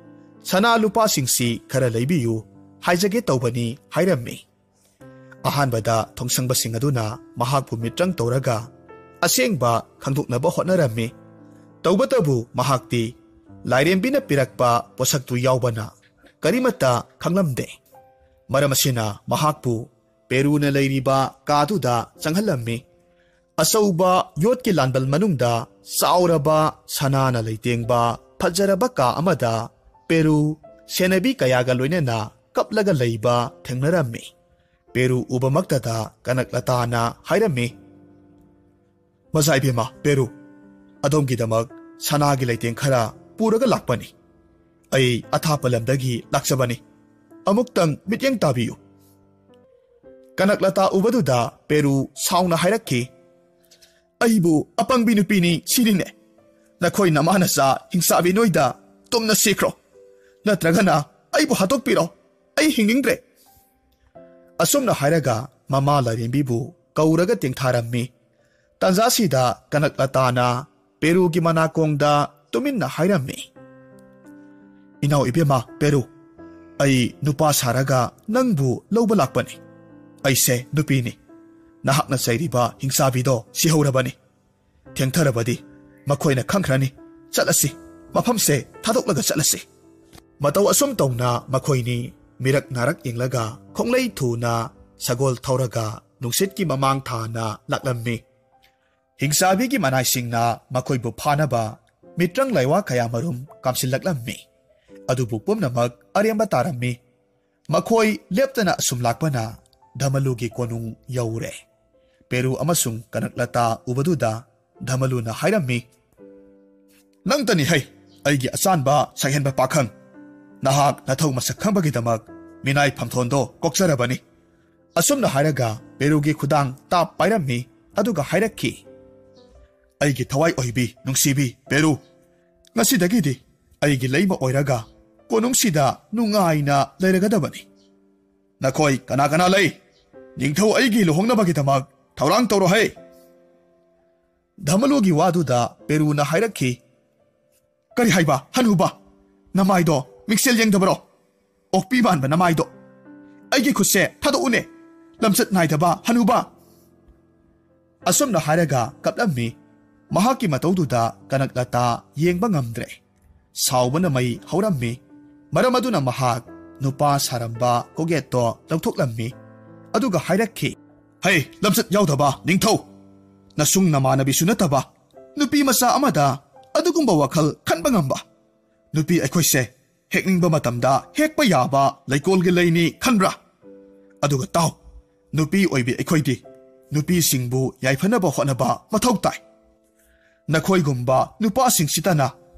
ꯁꯅꯥ ꯂꯨꯄꯥꯁꯤꯡꯁꯤ ꯈꯔ ꯂꯩꯕꯤꯌꯨ ꯍꯥꯏꯖꯒꯦ ꯇꯧꯕꯅꯤ ꯍꯥꯏꯔꯝꯃꯤ꯫ ꯑꯍꯥꯟꯕꯗ ꯊꯣꯡꯁꯪꯕꯁꯤꯡ ꯑꯗꯨꯅ ꯃꯍꯥꯛꯄꯨ ꯃꯤꯇ꯭ꯔꯪ ꯇꯧꯔꯒ ꯑꯁꯦꯡꯕ ꯈꯪꯗꯣꯛꯅꯕ ꯍꯣꯠꯅꯔꯝꯃꯤ꯫ ꯇꯧꯕꯇꯕꯨ ꯃꯍꯥꯛꯇꯤ ꯂꯥꯏꯔꯦꯝꯕꯤꯅ ꯄꯤꯔꯛꯄ ꯄꯣꯠꯁꯛꯇꯨ ꯌꯥꯎꯕꯅ ꯀꯔꯤꯃꯠꯇ ꯈꯪꯂꯝꯗꯦ꯫ ꯃꯔꯝ ꯑꯁꯤꯅ ꯃꯍꯥꯛꯄꯨ ꯄꯦꯔꯨꯅ ꯂꯩꯔꯤꯕ ꯀꯥꯗꯨꯗ ꯆꯪꯍꯜꯂꯝꯃꯤ꯫ ꯑꯆꯧꯕ ꯌꯣꯠꯀꯤ ꯂꯥꯟꯕꯜ ꯃꯅꯨꯡꯗ ꯆꯥꯎꯔꯕ ꯁꯅꯥꯅ ꯂꯩꯇꯦꯡꯕ ꯐꯖꯔꯕ ꯀꯥ ꯑꯃꯗ ꯄꯦꯔꯨ ꯁꯦꯟꯅꯕꯤ ꯀꯌꯥꯒ ꯂꯣꯏꯅꯅ ꯀꯞꯂꯒ ꯂꯩꯕ ꯊꯦꯡꯅꯔꯝꯃꯤ꯫ ꯄꯦꯔꯨ ꯎꯕꯃꯛꯇꯗ ꯀꯅꯛꯂꯇꯥꯅ ꯍꯥꯏꯔꯝꯃꯤ, "ꯃꯖꯥ ꯏꯕꯦꯝꯃ ꯄꯦꯔꯨ, ꯑꯗꯣꯝꯒꯤꯗꯃꯛ ꯁꯅꯥꯒꯤ ꯂꯩꯇꯦꯡ ꯈꯔ ꯄꯨꯔꯒ ꯂꯥꯛꯄꯅꯤ꯫ ꯑꯩ ꯑꯊꯥꯞꯄ ꯂꯝꯗꯒꯤ ꯂꯥꯛꯆꯕꯅꯤ꯫ ꯑꯃꯨꯛꯇꯪ ꯃꯤꯠꯌꯦꯡ ꯇꯥꯕꯤꯌꯨ"꯫ ꯀꯅꯛꯂꯇꯥ ꯎꯕꯗꯨꯗ ꯄꯦꯔꯨ ꯁꯥꯎꯅ ꯍꯥꯏꯔꯛꯈꯤ, "ꯑꯩꯕꯨ ꯑꯄꯪꯕꯤ ꯅꯨꯄꯤꯅꯤ ꯁꯤꯔꯤꯅꯦ꯫ ꯅꯈꯣꯏ ꯅꯃꯥ ꯅꯆꯥ ꯍꯤꯡꯆꯥꯕꯤ ꯅꯣꯏꯗ ꯇꯨꯝꯅ ꯁꯤꯈ꯭ꯔꯣ, ꯅꯠꯇ꯭ꯔꯒꯅ ꯑꯩꯕꯨ ꯍꯥꯠꯇꯣꯛꯄꯤꯔꯣ꯫ ꯑꯩ ꯍꯤꯡꯅꯤꯡꯗ꯭ꯔꯦ"꯫ ꯑꯁꯨꯝꯅ ꯍꯥꯏꯔꯒ ꯃꯃꯥ ꯂꯥꯏꯔꯦꯝꯕꯤꯕꯨ ꯀꯧꯔꯒ ꯇꯦꯡꯊꯥꯔꯝꯃꯤ꯫ ꯇꯥꯟꯖꯥꯁꯤꯗ ꯀꯅꯛꯂꯇꯥꯅ ꯄꯦꯔꯨꯒꯤ ꯃꯅꯥꯀꯣꯡꯗ ꯇꯨꯃꯤꯟꯅ ꯍꯥꯏꯔꯝꯃꯤ, "ꯏꯅꯥꯎ ꯏꯕꯦꯝꯃ ꯄꯦꯔꯨ, ꯑꯩ ꯅꯨꯄꯥ ꯁꯥꯔꯒ ꯅꯪꯕꯨ ꯂꯧꯕ ꯂꯥꯛꯄꯅꯤ꯫ ꯑꯩꯁꯦ ꯅꯨꯄꯤꯅꯤ꯫ ꯅꯍꯥꯛꯅ ꯆꯩꯔꯤꯕ ꯍꯤꯡꯆꯥꯕꯤꯗꯣ ꯁꯤꯍꯧꯔꯕꯅꯤ꯫ ꯊꯦꯡꯊꯔꯕꯗꯤ ꯃꯈꯣꯏꯅ ꯈꯪꯈ꯭ꯔꯅꯤ꯫ ꯆꯠꯂꯁꯤ, ꯃꯐꯝꯁꯦ ꯊꯥꯗꯣꯛꯂꯒ ꯆꯠꯂꯁꯤ꯫" ꯃꯇꯧ ꯑꯁꯨꯝ ꯇꯧꯅ ꯃꯈꯣꯏꯅꯤ ꯃꯤꯔꯛ ꯅꯥꯔꯛ ꯌꯦꯡꯂꯒ ꯈꯣꯡꯂꯩ ꯊꯨꯅ ꯁꯒꯣꯜ ꯊꯧꯔꯒ ꯅꯨꯡꯁꯤꯠꯀꯤ ꯃꯃꯥꯡ ꯊꯥꯅ ꯂꯥꯛꯂꯝꯃꯤ꯫ ꯍꯤꯡꯆꯥꯕꯤꯒꯤ ꯃꯅꯥꯏꯁꯤꯡꯅ ꯃꯈꯣꯏꯕꯨ ꯐꯥꯅꯕ ꯃꯤꯇ꯭ꯔꯪ ꯂꯥꯏꯋꯥ ꯀꯌꯥꯃꯔꯨꯝ ꯀꯥꯝꯁꯤꯜꯂꯛꯂꯝꯃꯤ꯫ ꯑꯗꯨꯕꯨ ꯄꯨꯝꯅꯃꯛ ꯑꯔꯦꯝꯕ ꯇꯥꯔꯝꯃꯤ꯫ ꯃꯈꯣꯏ ꯂꯦꯞꯇꯅ ꯑꯁꯨꯝ ꯂꯥꯛꯄꯅ ꯙꯃꯂꯨꯒꯤ ꯀꯣꯅꯨꯡ ꯌꯧꯔꯦ꯫ ꯄꯦꯔꯨ ꯑꯃꯁꯨꯡ ꯀꯅꯛꯂꯇꯥ ꯎꯕꯗꯨꯗ ꯙꯃꯂꯨꯅ ꯍꯥꯏꯔꯝꯃꯤ, "ꯅꯪꯇꯅꯤ ꯍꯩ, ꯑꯩꯒꯤ ꯑꯆꯥꯟꯕ ꯁꯛꯍꯦꯟꯕ ꯄꯥꯈꯪ꯫ ꯅꯍꯥꯛ ꯅꯊꯧ ꯃꯁꯛ ꯈꯪꯕꯒꯤꯗꯃꯛ ꯃꯤꯅꯥꯏ ꯐꯝꯊꯣꯟꯗꯣ ꯀꯣꯛꯆꯔꯕꯅꯤ꯫" ꯑꯁꯨꯝꯅ ꯍꯥꯏꯔꯒ ꯄꯦꯔꯨꯒꯤ ꯈꯨꯗꯥꯡ ꯇꯥꯞ ꯄꯥꯏꯔꯝꯃꯤ, ꯑꯗꯨꯒ ꯍꯥꯏꯔꯛꯈꯤ, "ꯑꯩꯒꯤ ꯊꯋꯥꯏ ꯑꯣꯏꯕꯤ ꯅꯨꯡꯁꯤꯕꯤ ꯄꯦꯔꯨ, ꯉꯁꯤꯗꯒꯤꯗꯤ ꯑꯩꯒꯤ ꯂꯩꯃ ꯑꯣꯏꯔꯒ ꯀꯣꯅꯨꯡꯁꯤꯗ ꯅꯨꯡꯉꯥꯏꯅ ꯂꯩꯔꯒꯗꯕꯅꯤ꯫ ꯅꯈꯣꯏ ꯀꯅꯥ ꯀꯅꯥ ꯂꯩ? ꯅꯤꯡꯊꯧ ꯑꯩꯒꯤ ꯂꯨꯍꯣꯡꯅꯕꯒꯤꯗꯃꯛ ꯊꯧꯔꯥꯡ ꯇꯧꯔꯣ ꯍꯩ!" ꯙꯃꯂꯨꯒꯤ ꯋꯥꯗꯨꯗ ꯄꯦꯔꯨꯅ ꯍꯥꯏꯔꯛꯈꯤ, "ꯀꯔꯤ ꯍꯥꯏꯕ, ꯍꯅꯨꯕ? ꯅꯃꯥꯏꯗꯣ ꯃꯤꯡꯁꯦꯜ ꯌꯦꯡꯗꯕꯔꯣ? ꯑꯣꯛꯄꯤ ꯃꯥꯟꯕ ꯅꯃꯥꯏꯗꯣ! ꯑꯩꯒꯤ ꯈꯨꯠꯁꯦ ꯊꯥꯗꯣꯛꯎꯅꯦ, ꯂꯝꯆꯠ ꯅꯥꯏꯗꯕ ꯍꯅꯨꯕ!" ꯑꯁꯨꯝꯅ ꯍꯥꯏꯔꯒ ꯀꯞꯂꯝꯃꯤ꯫ ꯃꯍꯥꯛꯀꯤ ꯃꯇꯧꯗꯨꯗ ꯀꯅꯛꯂꯇꯥ ꯌꯦꯡꯕ ꯉꯝꯗ꯭ꯔꯦ꯫ ꯁꯥꯎꯕꯅ ꯃꯩ ꯍꯧꯔꯝꯃꯤ꯫ ꯃꯔꯝ ꯑꯗꯨꯅ ꯃꯍꯥꯛ ꯅꯨꯄꯥ ꯁꯥꯔꯝꯕ ꯀꯣꯛꯌꯦꯠꯇꯣ ꯂꯧꯊꯣꯛꯂꯝꯃꯤ꯫ ꯑꯗꯨꯒ ꯍꯥꯏꯔꯛꯈꯤ, "ꯍꯩ, ꯂꯝꯆꯠ ꯌꯥꯎꯗꯕ ꯅꯤꯡꯊꯧ! ꯅꯁꯨꯡ ꯅꯃꯥꯟꯅꯕꯤꯁꯨ ꯅꯠꯇꯕ ꯅꯨꯄꯤ ꯃꯆꯥ ꯑꯃꯗ ꯑꯗꯨꯒꯨꯝꯕ ꯋꯥꯈꯜ ꯈꯟꯕ ꯉꯝꯕ? ꯅꯨꯄꯤ ꯑꯩꯈꯣꯏꯁꯦ ꯍꯦꯛꯅꯤꯡꯕ ꯃꯇꯝꯗ ꯍꯦꯛꯄ ꯌꯥꯕ ꯂꯩꯀꯣꯜꯒꯤ ꯂꯩꯅꯤ ꯈꯟꯕ꯭ꯔꯥ? ꯑꯗꯨꯒ ꯇꯥꯎ, ꯅꯨꯄꯤ ꯑꯣꯏꯕꯤ ꯑꯩꯈꯣꯏꯗꯤ ꯅꯨꯄꯤꯁꯤꯡꯕꯨ ꯌꯥꯏꯐꯅꯕ ꯍꯣꯠꯅꯕ ꯃꯊꯧ ꯇꯥꯏ꯫ ꯅꯈꯣꯏꯒꯨꯝꯕ ꯅꯨꯄꯥꯁꯤꯡꯁꯤꯇꯅ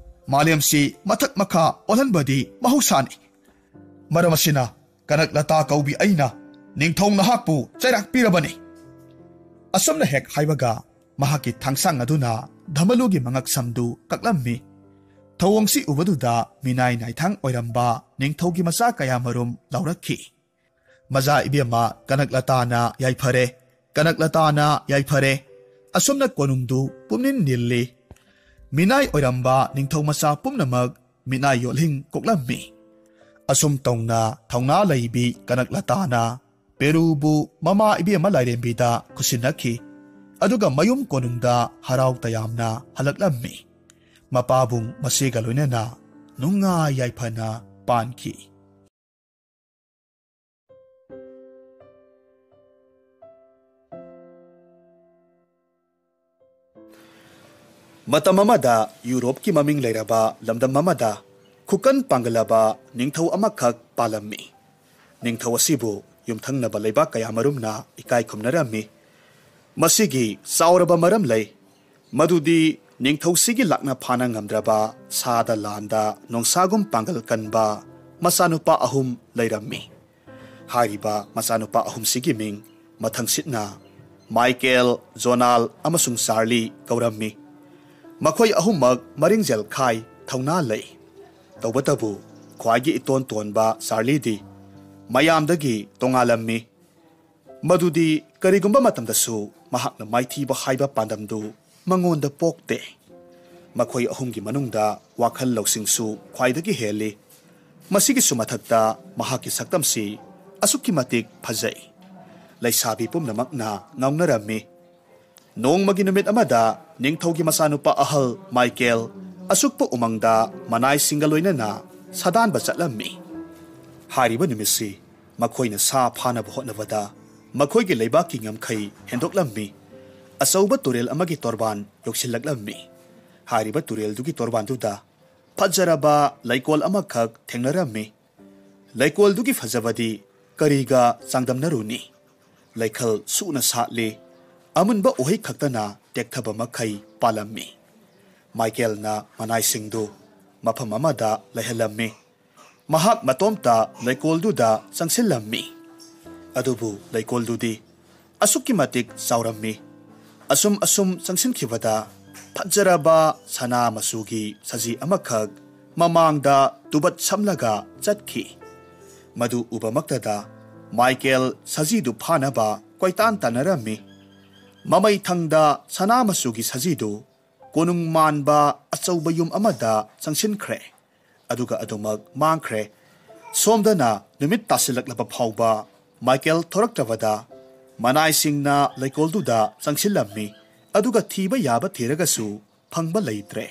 ꯃꯥꯂꯦꯝꯁꯤ ꯃꯊꯛ ꯃꯈꯥ ꯑꯣꯜꯍꯟꯕꯗꯤ ꯃꯍꯧꯁꯥꯅꯤ꯫ ꯃꯔꯝ ꯑꯁꯤꯅ ꯀꯅꯛꯂꯇꯥ ꯀꯧꯕꯤ ꯑꯩꯅ ꯅꯤꯡꯊꯧ ꯅꯍꯥꯛꯄꯨ ꯆꯩꯔꯥꯛ ꯄꯤꯔꯕꯅꯤ꯫" ꯑꯁꯨꯝꯅ ꯍꯦꯛ ꯍꯥꯏꯕꯒ ꯃꯍꯥꯛꯀꯤ ꯊꯥꯡꯁꯥꯡ ꯑꯗꯨꯅ ꯙꯃꯂꯨꯒꯤ ꯃꯉꯛꯁꯝꯗꯨ ꯀꯛꯂꯝꯃꯤ꯫ ꯊꯧꯑꯣꯡꯁꯤ ꯎꯕꯗꯨꯗ ꯃꯤꯅꯥꯏ ꯅꯥꯏꯊꯥꯡ ꯑꯣꯏꯔꯝꯕ ꯅꯤꯡꯊꯧꯒꯤ ꯃꯆꯥ ꯀꯌꯥꯃꯔꯨꯝ ꯂꯥꯎꯔꯛꯈꯤ꯫ "ꯃꯖꯥ ꯏꯕꯦꯝꯃ ꯀꯅꯛꯂꯇꯥꯅ ꯌꯥꯏꯐꯔꯦ, ꯀꯅꯛꯂꯇꯥꯅ ꯌꯥꯏꯐꯔꯦ꯫" ꯑꯁꯨꯝꯅ ꯀꯣꯅꯨꯡꯗꯨ ꯄꯨꯝꯅꯤꯟ ꯅꯤꯜꯂꯤ꯫ ꯃꯤꯅꯥꯏ ꯑꯣꯏꯔꯝꯕ ꯅꯤꯡꯊꯧ ꯃꯆꯥ ꯄꯨꯝꯅꯃꯛ ꯃꯤꯠꯅꯥꯏ ꯌꯣꯜꯍꯤꯡ ꯀꯣꯛꯂꯝꯃꯤ꯫ ꯑꯁꯨꯝ ꯇꯧꯅ ꯊꯧꯅꯥ ꯂꯩꯕꯤ ꯀꯅꯛꯂꯇꯥꯅ ꯄꯦꯔꯨꯕꯨ ꯃꯃꯥ ꯏꯕꯦꯝꯃ ꯂꯥꯏꯔꯦꯝꯕꯤꯗ ꯈꯨꯠꯁꯤꯟꯅꯈꯤ꯫ ꯑꯗꯨꯒ ꯃꯌꯨꯝ ꯀꯣꯅꯨꯡꯗ ꯍꯔꯥꯎ ꯇꯌꯥꯝꯅ ꯍꯜꯂꯛꯂꯝꯃꯤ꯫ ꯃꯄꯥꯕꯨꯡ ꯃꯆꯦꯒ ꯂꯣꯏꯅꯅ ꯅꯨꯡꯉꯥꯏ ꯌꯥꯏꯐꯅ ꯄꯥꯟꯈꯤ꯫ ꯃꯇꯝ ꯑꯃꯗ ꯌꯨꯔꯣꯞꯀꯤ ꯃꯃꯤꯡ ꯂꯩꯔꯕ ꯂꯝꯗꯝ ꯑꯃꯗ ꯈꯨꯀꯟ ꯄꯥꯡꯒꯜꯂꯕ ꯅꯤꯡꯊꯧ ꯑꯃꯈꯛ ꯄꯥꯜꯂꯝꯃꯤ꯫ ꯅꯤꯡꯊꯧ ꯑꯁꯤꯕꯨ ꯌꯨꯝꯊꯪꯅꯕ ꯂꯩꯕꯥꯛ ꯀꯌꯥꯃꯔꯨꯝꯅ ꯏꯀꯥꯏ ꯈꯨꯝꯅꯔꯝꯃꯤ꯫ ꯃꯁꯤꯒꯤ ꯆꯥꯎꯔꯕ ꯃꯔꯝ ꯂꯩ꯫ ꯃꯗꯨꯗꯤ ꯅꯤꯡꯊꯧꯁꯤꯒꯤ ꯂꯥꯛꯅ ꯐꯥꯅ ꯉꯝꯗ꯭ꯔꯕ ꯁꯥꯗ ꯂꯥꯟꯗ ꯅꯣꯡꯁꯥꯒꯨꯝ ꯄꯥꯡꯒꯜ ꯀꯟꯕ ꯃꯆꯥꯅꯨꯄꯥ ꯑꯍꯨꯝ ꯂꯩꯔꯝꯃꯤ꯫ ꯍꯥꯏꯔꯤꯕ ꯃꯆꯥꯅꯨꯄꯥ ꯑꯍꯨꯝꯁꯤꯒꯤ ꯃꯤꯡ ꯃꯊꯪꯁꯤꯠꯅ ꯃꯥꯏꯀꯦꯜ, ꯖꯣꯅꯥꯜ ꯑꯃꯁꯨꯡ ꯆꯥꯔꯂꯤ ꯀꯧꯔꯝꯃꯤ꯫ ꯃꯈꯣꯏ ꯑꯍꯨꯝꯃꯛ ꯃꯔꯤꯡꯖꯦꯜ ꯈꯥꯏ, ꯊꯧꯅꯥ ꯂꯩ꯫ ꯇꯧꯕꯇꯕꯨ ꯈ꯭ꯋꯥꯏꯒꯤ ꯏꯇꯣꯟ ꯇꯣꯟꯕ ꯆꯥꯔꯂꯤꯗꯤ ꯃꯌꯥꯝꯗꯒꯤ ꯇꯣꯉꯥꯜꯂꯝꯃꯤ꯫ ꯃꯗꯨꯗꯤ ꯀꯔꯤꯒꯨꯝꯕ ꯃꯇꯝꯗꯁꯨ ꯃꯍꯥꯛꯅ ꯃꯥꯏꯊꯤꯕ ꯍꯥꯏꯕ ꯄꯥꯟꯗꯝꯗꯨ ꯃꯉꯣꯟꯗ ꯄꯣꯛꯇꯦ꯫ ꯃꯈꯣꯏ ꯑꯍꯨꯝꯒꯤ ꯃꯅꯨꯡꯗ ꯋꯥꯈꯜ ꯂꯧꯁꯤꯡꯁꯨ ꯈ꯭ꯋꯥꯏꯗꯒꯤ ꯍꯦꯜꯂꯤ꯫ ꯃꯁꯤꯒꯤꯁꯨ ꯃꯊꯛꯇ ꯃꯍꯥꯛꯀꯤ ꯁꯛꯇꯝꯁꯤ ꯑꯁꯨꯛꯀꯤ ꯃꯇꯤꯛ ꯐꯖꯩ꯫ ꯂꯩꯁꯥꯕꯤ ꯄꯨꯝꯅꯃꯛꯅ ꯉꯥꯎꯅꯔꯝꯃꯤ꯫ ꯅꯣꯡꯃꯒꯤ ꯅꯨꯃꯤꯠ ꯑꯃꯗ ꯅꯤꯡꯊꯧꯒꯤ ꯃꯆꯥꯅꯨꯄꯥ ꯑꯍꯜ ꯃꯥꯏꯀꯦꯜ ꯑꯁꯨꯛꯄ ꯎꯃꯪꯗ ꯃꯅꯥꯏꯁꯤꯡꯒ ꯂꯣꯏꯅꯅ ꯁꯥꯗꯥꯟꯕ ꯆꯠꯂꯝꯃꯤ꯫ ꯍꯥꯏꯔꯤꯕ ꯅꯨꯃꯤꯠꯁꯤ ꯃꯈꯣꯏꯅ ꯁꯥ ꯐꯥꯅꯕ ꯍꯣꯠꯅꯕꯗ ꯃꯈꯣꯏꯒꯤ ꯂꯩꯕꯥꯛꯀꯤ ꯉꯝꯈꯩ ꯍꯦꯟꯗꯣꯛꯂꯝꯃꯤ꯫ ꯑꯆꯧꯕ ꯇꯨꯔꯦꯜ ꯑꯃꯒꯤ ꯇꯣꯔꯕꯥꯟ ꯌꯧꯁꯤꯜꯂꯛꯂꯝꯃꯤ꯫ ꯍꯥꯏꯔꯤꯕ ꯇꯨꯔꯦꯜꯗꯨꯒꯤ ꯇꯣꯔꯕꯥꯟꯗꯨꯗ ꯐꯖꯔꯕ ꯂꯩꯀꯣꯜ ꯑꯃꯈꯛ ꯊꯦꯡꯅꯔꯝꯃꯤ꯫ ꯂꯩꯀꯣꯜꯗꯨꯒꯤ ꯐꯖꯕꯗꯤ ꯀꯔꯤꯒ ꯆꯥꯡꯗꯝꯅꯔꯨꯅꯤ? ꯂꯩꯈꯜ ꯁꯨꯅ ꯁꯥꯠꯂꯤ꯫ ꯑꯃꯨꯟꯕ ꯎꯍꯩ ꯈꯛꯇꯅ ꯇꯦꯛꯊꯕ ꯃꯈꯩ ꯄꯥꯜꯂꯝꯃꯤ꯫ ꯃꯥꯏꯀꯦꯜꯅ ꯃꯅꯥꯏꯁꯤꯡꯗꯨ ꯃꯐꯝ ꯑꯃꯗ ꯂꯩꯍꯜꯂꯝꯃꯤ꯫ ꯃꯍꯥꯛ ꯃꯇꯣꯝꯇ ꯂꯩꯀꯣꯜꯗꯨꯗ ꯆꯪꯁꯤꯜꯂꯝꯃꯤ꯫ ꯑꯗꯨꯕꯨ ꯂꯩꯀꯣꯜꯗꯨꯗꯤ ꯑꯁꯨꯛꯀꯤ ꯃꯇꯤꯛ ꯆꯥꯎꯔꯝꯃꯤ꯫ ꯑꯁꯨꯝ ꯑꯁꯨꯝ ꯆꯪꯁꯤꯟꯈꯤꯕꯗ ꯐꯖꯔꯕ ꯁꯅꯥ ꯃꯆꯨꯒꯤ ꯁꯖꯤ ꯑꯃꯈꯛ ꯃꯃꯥꯡꯗ ꯇꯨꯕꯠ ꯁꯝꯂꯒ ꯆꯠꯈꯤ꯫ ꯃꯗꯨ ꯎꯕꯃꯛꯇꯗ ꯃꯥꯏꯀꯦꯜ ꯁꯖꯤꯗꯨ ꯐꯥꯅꯕ ꯀꯣꯏꯇꯥꯟ ꯇꯥꯟꯅꯔꯝꯃꯤ꯫ ꯃꯃꯩ ꯊꯪꯗ ꯁꯅꯥ ꯃꯆꯨꯒꯤ ꯁꯖꯤꯗꯨ ꯀꯣꯅꯨꯡ ꯃꯥꯟꯕ ꯑꯆꯧꯕ ꯌꯨꯝ ꯑꯃꯗ ꯆꯪꯁꯤꯟꯈ꯭ꯔꯦ꯫ ꯑꯗꯨꯒ ꯑꯗꯨꯃꯛ ꯃꯥꯡꯈ꯭ꯔꯦ꯫ ꯁꯣꯝꯗꯅ ꯅꯨꯃꯤꯠ ꯇꯥꯁꯤꯜꯂꯛꯂꯕ ꯐꯥꯎꯕ ꯃꯥꯏꯀꯦꯜ ꯊꯣꯔꯛꯇ꯭ꯔꯕꯗ ꯃꯅꯥꯏꯁꯤꯡꯅ ꯂꯩꯀꯣꯜꯗꯨꯗ ꯆꯪꯁꯤꯜꯂꯝꯃꯤ, ꯑꯗꯨꯒ ꯊꯤꯕ ꯌꯥꯕ ꯊꯤꯔꯒꯁꯨ ꯐꯪꯕ ꯂꯩꯇ꯭ꯔꯦ꯫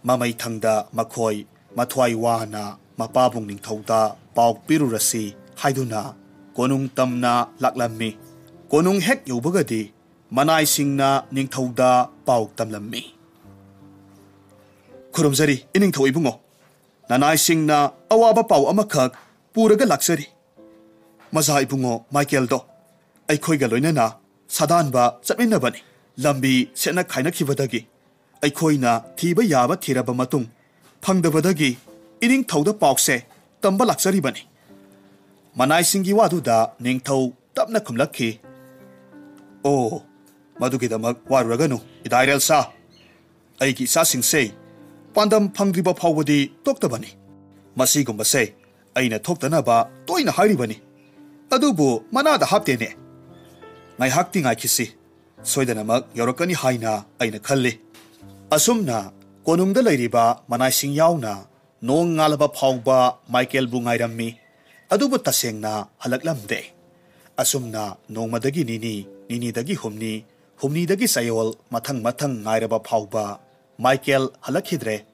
ꯃꯃꯩꯊꯪꯗ ꯃꯈꯣꯏ ꯃꯊ꯭ꯋꯥꯏ ꯋꯥꯅ ꯃꯄꯥꯕꯨꯡ ꯅꯤꯡꯊꯧꯗ ꯄꯥꯎ ꯄꯤꯔꯨꯔꯁꯤ ꯍꯥꯏꯗꯨꯅ ꯀꯣꯅꯨꯡ ꯇꯝꯅ ꯂꯥꯛꯂꯝꯃꯤ꯫ ꯀꯣꯅꯨꯡ ꯍꯦꯛ ꯌꯧꯕꯒꯗꯤ ꯃꯅꯥꯏꯁꯤꯡꯅ ꯅꯤꯡꯊꯧꯗ ꯄꯥꯎ ꯇꯝꯂꯝꯃꯤ꯫ "ꯈꯨꯔꯨꯝꯖꯔꯤ, ꯏꯅꯤꯡꯊꯧ ꯏꯕꯨꯡꯉꯣ꯫ ꯅꯅꯥꯏꯁꯤꯡꯅ ꯑꯋꯥꯕ ꯄꯥꯎ ꯑꯃꯈꯛ ꯄꯨꯔꯒ ꯂꯥꯛꯆꯔꯤ꯫ ꯃꯖꯥ ꯏꯕꯨꯡꯉꯣ ꯃꯥꯏꯀꯦꯜꯗꯣ ꯑꯩꯈꯣꯏꯒ ꯂꯣꯏꯅꯅ ꯁꯥꯗꯥꯟꯕ ꯆꯠꯃꯤꯟꯅꯕꯅꯤ꯫ ꯂꯝꯕꯤ ꯁꯦꯠꯅ ꯈꯥꯏꯅꯈꯤꯕꯗꯒꯤ ꯑꯩꯈꯣꯏꯅ ꯊꯤꯕ ꯌꯥꯕ ꯊꯤꯔꯕ ꯃꯇꯨꯡ ꯐꯪꯗꯕꯗꯒꯤ ꯏꯅꯤꯡꯊꯧꯗ ꯄꯥꯎꯁꯦ ꯇꯝꯕ ꯂꯥꯛꯆꯔꯤꯕꯅꯤ꯫" ꯃꯅꯥꯏꯁꯤꯡꯒꯤ ꯋꯥꯗꯨꯗ ꯅꯤꯡꯊꯧ ꯇꯞꯅ ꯈꯨꯝꯂꯛꯈꯤ, "ꯑꯣ, ꯃꯗꯨꯒꯤꯗꯃꯛ ꯋꯥꯔꯨꯔꯒꯅꯨ, ꯏꯗꯥꯏꯔꯦꯜꯁꯥ꯫ ꯑꯩꯒꯤ ꯏꯆꯥꯁꯤꯡꯁꯦ ꯄꯥꯟꯗꯝ ꯐꯪꯗ꯭ꯔꯤꯕ ꯐꯥꯎꯕꯗꯤ ꯇꯣꯛꯇꯕꯅꯤ꯫ ꯃꯁꯤꯒꯨꯝꯕꯁꯦ ꯑꯩꯅ ꯊꯣꯛꯇꯅꯕ ꯇꯣꯏꯅ ꯍꯥꯏꯔꯤꯕꯅꯤ, ꯑꯗꯨꯕꯨ ꯃꯅꯥꯗ ꯍꯥꯞꯇꯦꯅꯦ꯫ ꯉꯥꯏꯍꯥꯛꯇꯤ ꯉꯥꯏꯈꯤꯁꯤ, ꯁꯣꯏꯗꯅꯃꯛ ꯌꯧꯔꯛꯀꯅꯤ ꯍꯥꯏꯅ ꯑꯩꯅ ꯈꯜꯂꯤ꯫" ꯑꯁꯨꯝꯅ ꯀꯣꯅꯨꯡꯗ ꯂꯩꯔꯤꯕ ꯃꯅꯥꯏꯁꯤꯡ ꯌꯥꯎꯅ ꯅꯣꯡ ꯉꯥꯜꯂꯕ ꯐꯥꯎꯕ ꯃꯥꯏꯀꯦꯜꯕꯨ ꯉꯥꯏꯔꯝꯃꯤ, ꯑꯗꯨꯕꯨ ꯇꯁꯦꯡꯅ ꯍꯜꯂꯛꯂꯝꯗꯦ꯫ ꯑꯁꯨꯝꯅ ꯅꯣꯡꯃꯗꯒꯤ ꯅꯤꯅꯤ, ꯅꯤꯅꯤꯗꯒꯤ ꯍꯨꯝꯅꯤ, ꯍꯨꯝꯅꯤꯗꯒꯤ ꯆꯌꯣꯜ ꯃꯊꯪ ꯃꯊꯪ ꯉꯥꯏꯔꯕ ꯐꯥꯎꯕ ꯃꯥꯏꯀꯦꯜ ꯍꯜꯂꯛꯈꯤꯗ꯭ꯔꯦ꯫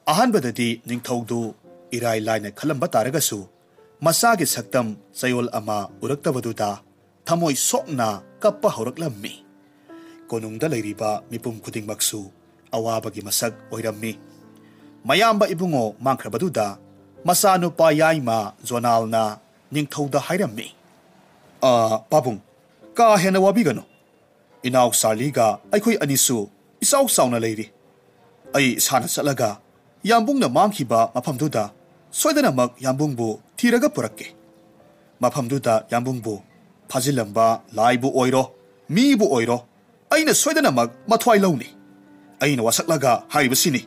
ꯑꯍꯥꯟꯕꯗꯗꯤ ꯅꯤꯡꯊꯧꯗꯨ ꯏꯔꯥꯏ ꯂꯥꯏꯅ ꯈꯜꯂꯝꯕ ꯇꯥꯔꯒꯁꯨ, ꯃꯆꯥꯒꯤ ꯁꯛꯇꯝ ꯆꯌꯣꯜ ꯑꯃ ꯎꯔꯛꯇꯕꯗꯨꯗ ꯊꯃꯣꯏ ꯁꯣꯛꯅ ꯀꯞꯄ ꯍꯧꯔꯛꯂꯝꯃꯤ꯫ ꯀꯣꯅꯨꯡꯗ ꯂꯩꯔꯤꯕ ꯃꯤꯄꯨꯝ ꯈꯨꯗꯤꯡꯃꯛꯁꯨ ꯑꯋꯥꯕꯒꯤ ꯃꯁꯛ ꯑꯣꯏꯔꯝꯃꯤ꯫ ꯃꯌꯥꯝꯕ ꯏꯕꯨꯡꯉꯣ ꯃꯥꯡꯈ꯭ꯔꯕꯗꯨꯗ ꯃꯆꯥꯅꯨꯄꯥ ꯌꯥꯏꯃ ꯖꯣꯅꯥꯜꯅ ꯅꯤꯡꯊꯧꯗ ꯍꯥꯏꯔꯝꯃꯤ, "ꯑ, ꯄꯥꯕꯨꯡ, ꯀꯥ ꯍꯦꯟꯅ ꯋꯥꯕꯤꯒꯅꯨ꯫ ꯏꯅꯥꯎ ꯆꯥꯔꯂꯤꯒ ꯑꯩꯈꯣꯏ ꯑꯅꯤꯁꯨ ꯏꯆꯥꯎ ꯆꯥꯎꯅ ꯂꯩꯔꯤ꯫ ꯑꯩ ꯏꯁꯥꯅ ꯆꯠꯂꯒ ꯌꯥꯝꯕꯨꯡꯅ ꯃꯥꯡꯈꯤꯕ ꯃꯐꯝꯗꯨꯗ ꯁꯣꯏꯗꯅꯃꯛ ꯌꯥꯝꯕꯨꯡꯕꯨ ꯊꯤꯔꯒ ꯄꯨꯔꯛꯀꯦ꯫ ꯃꯐꯝꯗꯨꯗ ꯌꯥꯝꯕꯨꯡꯕꯨ ꯐꯥꯖꯤꯜꯂꯝꯕ ꯂꯥꯏꯕꯨ ꯑꯣꯏꯔꯣ, ꯃꯤꯕꯨ ꯑꯣꯏꯔꯣ, ꯑꯩꯅ ꯁꯣꯏꯗꯅꯃꯛ ꯃꯊ꯭ꯋꯥꯏ ꯂꯧꯅꯤ꯫ ꯑꯩꯅ ꯋꯥꯁꯛꯂꯒ ꯍꯥꯏꯔꯤꯕꯁꯤꯅꯤ꯫"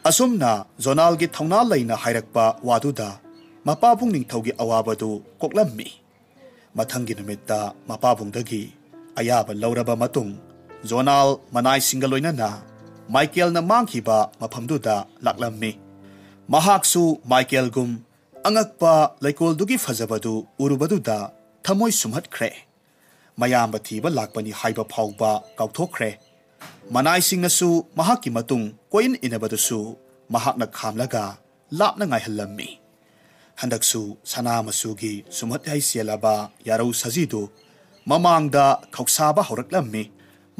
ꯑꯁꯨꯝꯅ ꯖꯣꯅꯥꯜꯒꯤ ꯊꯧꯅꯥ ꯂꯩꯅ ꯍꯥꯏꯔꯛꯄ ꯋꯥꯗꯨꯗ ꯃꯄꯥꯕꯨꯡ ꯅꯤꯡꯊꯧꯒꯤ ꯑꯋꯥꯕꯗꯨ ꯀꯣꯛꯂꯝꯃꯤ꯫ ꯃꯊꯪꯒꯤ ꯅꯨꯃꯤꯠꯇ ꯃꯄꯥꯕꯨꯡꯗꯒꯤ ꯑꯌꯥꯕ ꯂꯧꯔꯕ ꯃꯇꯨꯡ, ꯖꯣꯅꯥꯜ ꯃꯅꯥꯏꯁꯤꯡꯒ ꯂꯣꯏꯅꯅ ꯃꯥꯏꯀꯦꯜꯅ ꯃꯥꯡꯈꯤꯕ ꯃꯐꯝꯗꯨꯗ ꯂꯥꯛꯂꯝꯃꯤ꯫ ꯃꯍꯥꯛꯁꯨ ꯃꯥꯏꯀꯦꯜꯒꯨꯝ ꯑꯉꯛꯄ ꯂꯩꯀꯣꯜꯗꯨꯒꯤ ꯐꯖꯕꯗꯨ ꯎꯔꯨꯕꯗꯨꯗ ꯊꯃꯣꯏ ꯁꯨꯝꯍꯠꯈ꯭ꯔꯦ꯫ ꯃꯌꯥꯝꯕ ꯊꯤꯕ ꯂꯥꯛꯄꯅꯤ ꯍꯥꯏꯕ ꯐꯥꯎꯕ ꯀꯥꯎꯊꯣꯛꯈ꯭ꯔꯦ꯫ ꯃꯅꯥꯏꯁꯤꯡꯅꯁꯨ ꯃꯍꯥꯛꯀꯤ ꯃꯇꯨꯡ ꯀꯣꯏꯏꯟ ꯏꯟꯅꯕꯗꯨꯁꯨ ꯃꯍꯥꯛꯅ ꯈꯥꯝꯂꯒ ꯂꯥꯞꯅ ꯉꯥꯏꯍꯜꯂꯝꯃꯤ꯫ ꯍꯟꯗꯛꯁꯨ ꯁꯅꯥ ꯃꯆꯨꯒꯤ ꯁꯨꯝꯍꯠ ꯍꯩ ꯆꯦꯜꯂꯕ ꯌꯥꯔꯧ ꯁꯖꯤꯗꯨ ꯃꯃꯥꯡꯗ ꯈꯧꯁꯥꯕ ꯍꯧꯔꯛꯂꯝꯃꯤ꯫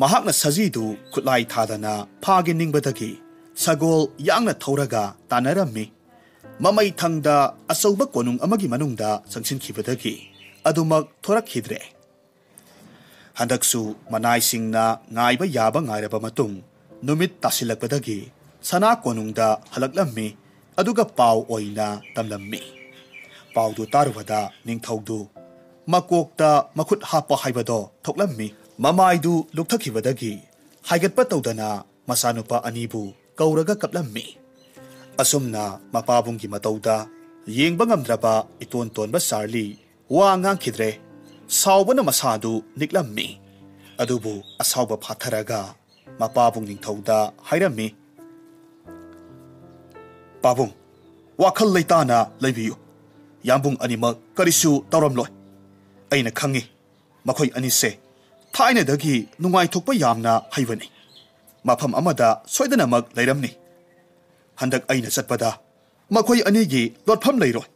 ꯃꯍꯥꯛꯅ ꯁꯖꯤꯗꯨ ꯈꯨꯠꯂꯥꯏ ꯊꯥꯗꯅ ꯐꯥꯒꯦ ꯅꯤꯡꯕꯗꯒꯤ ꯁꯒꯣꯜ ꯌꯥꯡꯅ ꯊꯧꯔꯒ ꯇꯥꯟꯅꯔꯝꯃꯤ꯫ ꯃꯃꯩ ꯊꯪꯗ ꯑꯆꯧꯕ ꯀꯣꯅꯨꯡ ꯑꯃꯒꯤ ꯃꯅꯨꯡꯗ ꯆꯪꯁꯤꯟꯈꯤꯕꯗꯒꯤ ꯑꯗꯨꯃꯛ ꯊꯣꯔꯛꯈꯤꯗ꯭ꯔꯦ꯫ ꯍꯟꯗꯛꯁꯨ ꯃꯅꯥꯏꯁꯤꯡꯅ ꯉꯥꯏꯕ ꯌꯥꯕ ꯉꯥꯏꯔꯕ ꯃꯇꯨꯡ, ꯅꯨꯃꯤꯠ ꯇꯥꯁꯤꯜꯂꯛꯄꯗꯒꯤ ꯁꯅꯥ ꯀꯣꯅꯨꯡꯗ ꯍꯜꯂꯛꯂꯝꯃꯤ, ꯑꯗꯨꯒ ꯄꯥꯎ ꯑꯣꯏꯅ ꯇꯝꯂꯝꯃꯤ꯫ ꯄꯥꯎꯗꯨ ꯇꯥꯔꯨꯕꯗ ꯅꯤꯡꯊꯧꯗꯨ ꯃꯀꯣꯛꯇ ꯃꯈꯨꯠ ꯍꯥꯞꯄ ꯍꯥꯏꯕꯗꯣ ꯊꯣꯛꯂꯝꯃꯤ꯫ ꯃꯃꯥꯏꯗꯨ ꯂꯨꯞꯊꯈꯤꯕꯗꯒꯤ ꯍꯥꯏꯒꯠꯄ ꯇꯧꯗꯅ ꯃꯆꯥꯅꯨꯄꯥ ꯑꯅꯤꯕꯨ ꯀꯧꯔꯒ ꯀꯞꯂꯝꯃꯤ꯫ ꯑꯁꯨꯝꯅ ꯃꯄꯥꯕꯨꯡꯒꯤ ꯃꯇꯧꯗ ꯌꯦꯡꯕ ꯉꯝꯗ꯭ꯔꯕ ꯏꯇꯣꯟ ꯇꯣꯟꯕ ꯆꯥꯔꯂꯤ ꯋꯥ ꯉꯥꯡꯈꯤꯗ꯭ꯔꯦ꯫ ꯁꯥꯎꯕꯅ ꯃꯁꯥꯗꯨ ꯅꯤꯛꯂꯝꯃꯤ꯫ ꯑꯗꯨꯕꯨ ꯑꯁꯥꯎꯕ ꯐꯥꯊꯔꯒ ꯃꯄꯥꯕꯨꯡ ꯅꯤꯡꯊꯧꯗ ꯍꯥꯏꯔꯝꯃꯤ, "ꯄꯥꯕꯨꯡ, ꯋꯥꯈꯜ ꯂꯩꯇꯥꯅ ꯂꯩꯕꯤꯌꯨ꯫ ꯌꯥꯝꯕꯨꯡ ꯑꯅꯤꯃꯛ ꯀꯔꯤꯁꯨ ꯇꯧꯔꯝꯂꯣꯏ꯫ ꯑꯩꯅ ꯈꯪꯏ, ꯃꯈꯣꯏ ꯑꯅꯤꯁꯦ ꯊꯥꯏꯅꯗꯒꯤ ꯅꯨꯡꯉꯥꯏꯊꯣꯛꯄ ꯌꯥꯝꯅ ꯍꯩꯕꯅꯤ꯫ ꯃꯐꯝ ꯑꯃꯗ ꯁꯣꯏꯗꯅꯃꯛ ꯂꯩꯔꯝꯅꯤ꯫ ꯍꯟꯗꯛ ꯑꯩꯅ ꯆꯠꯄꯗ ꯃꯈꯣꯏ ꯑꯅꯤꯒꯤ ꯂꯣꯠꯐꯝ ꯂꯩꯔꯣꯏ꯫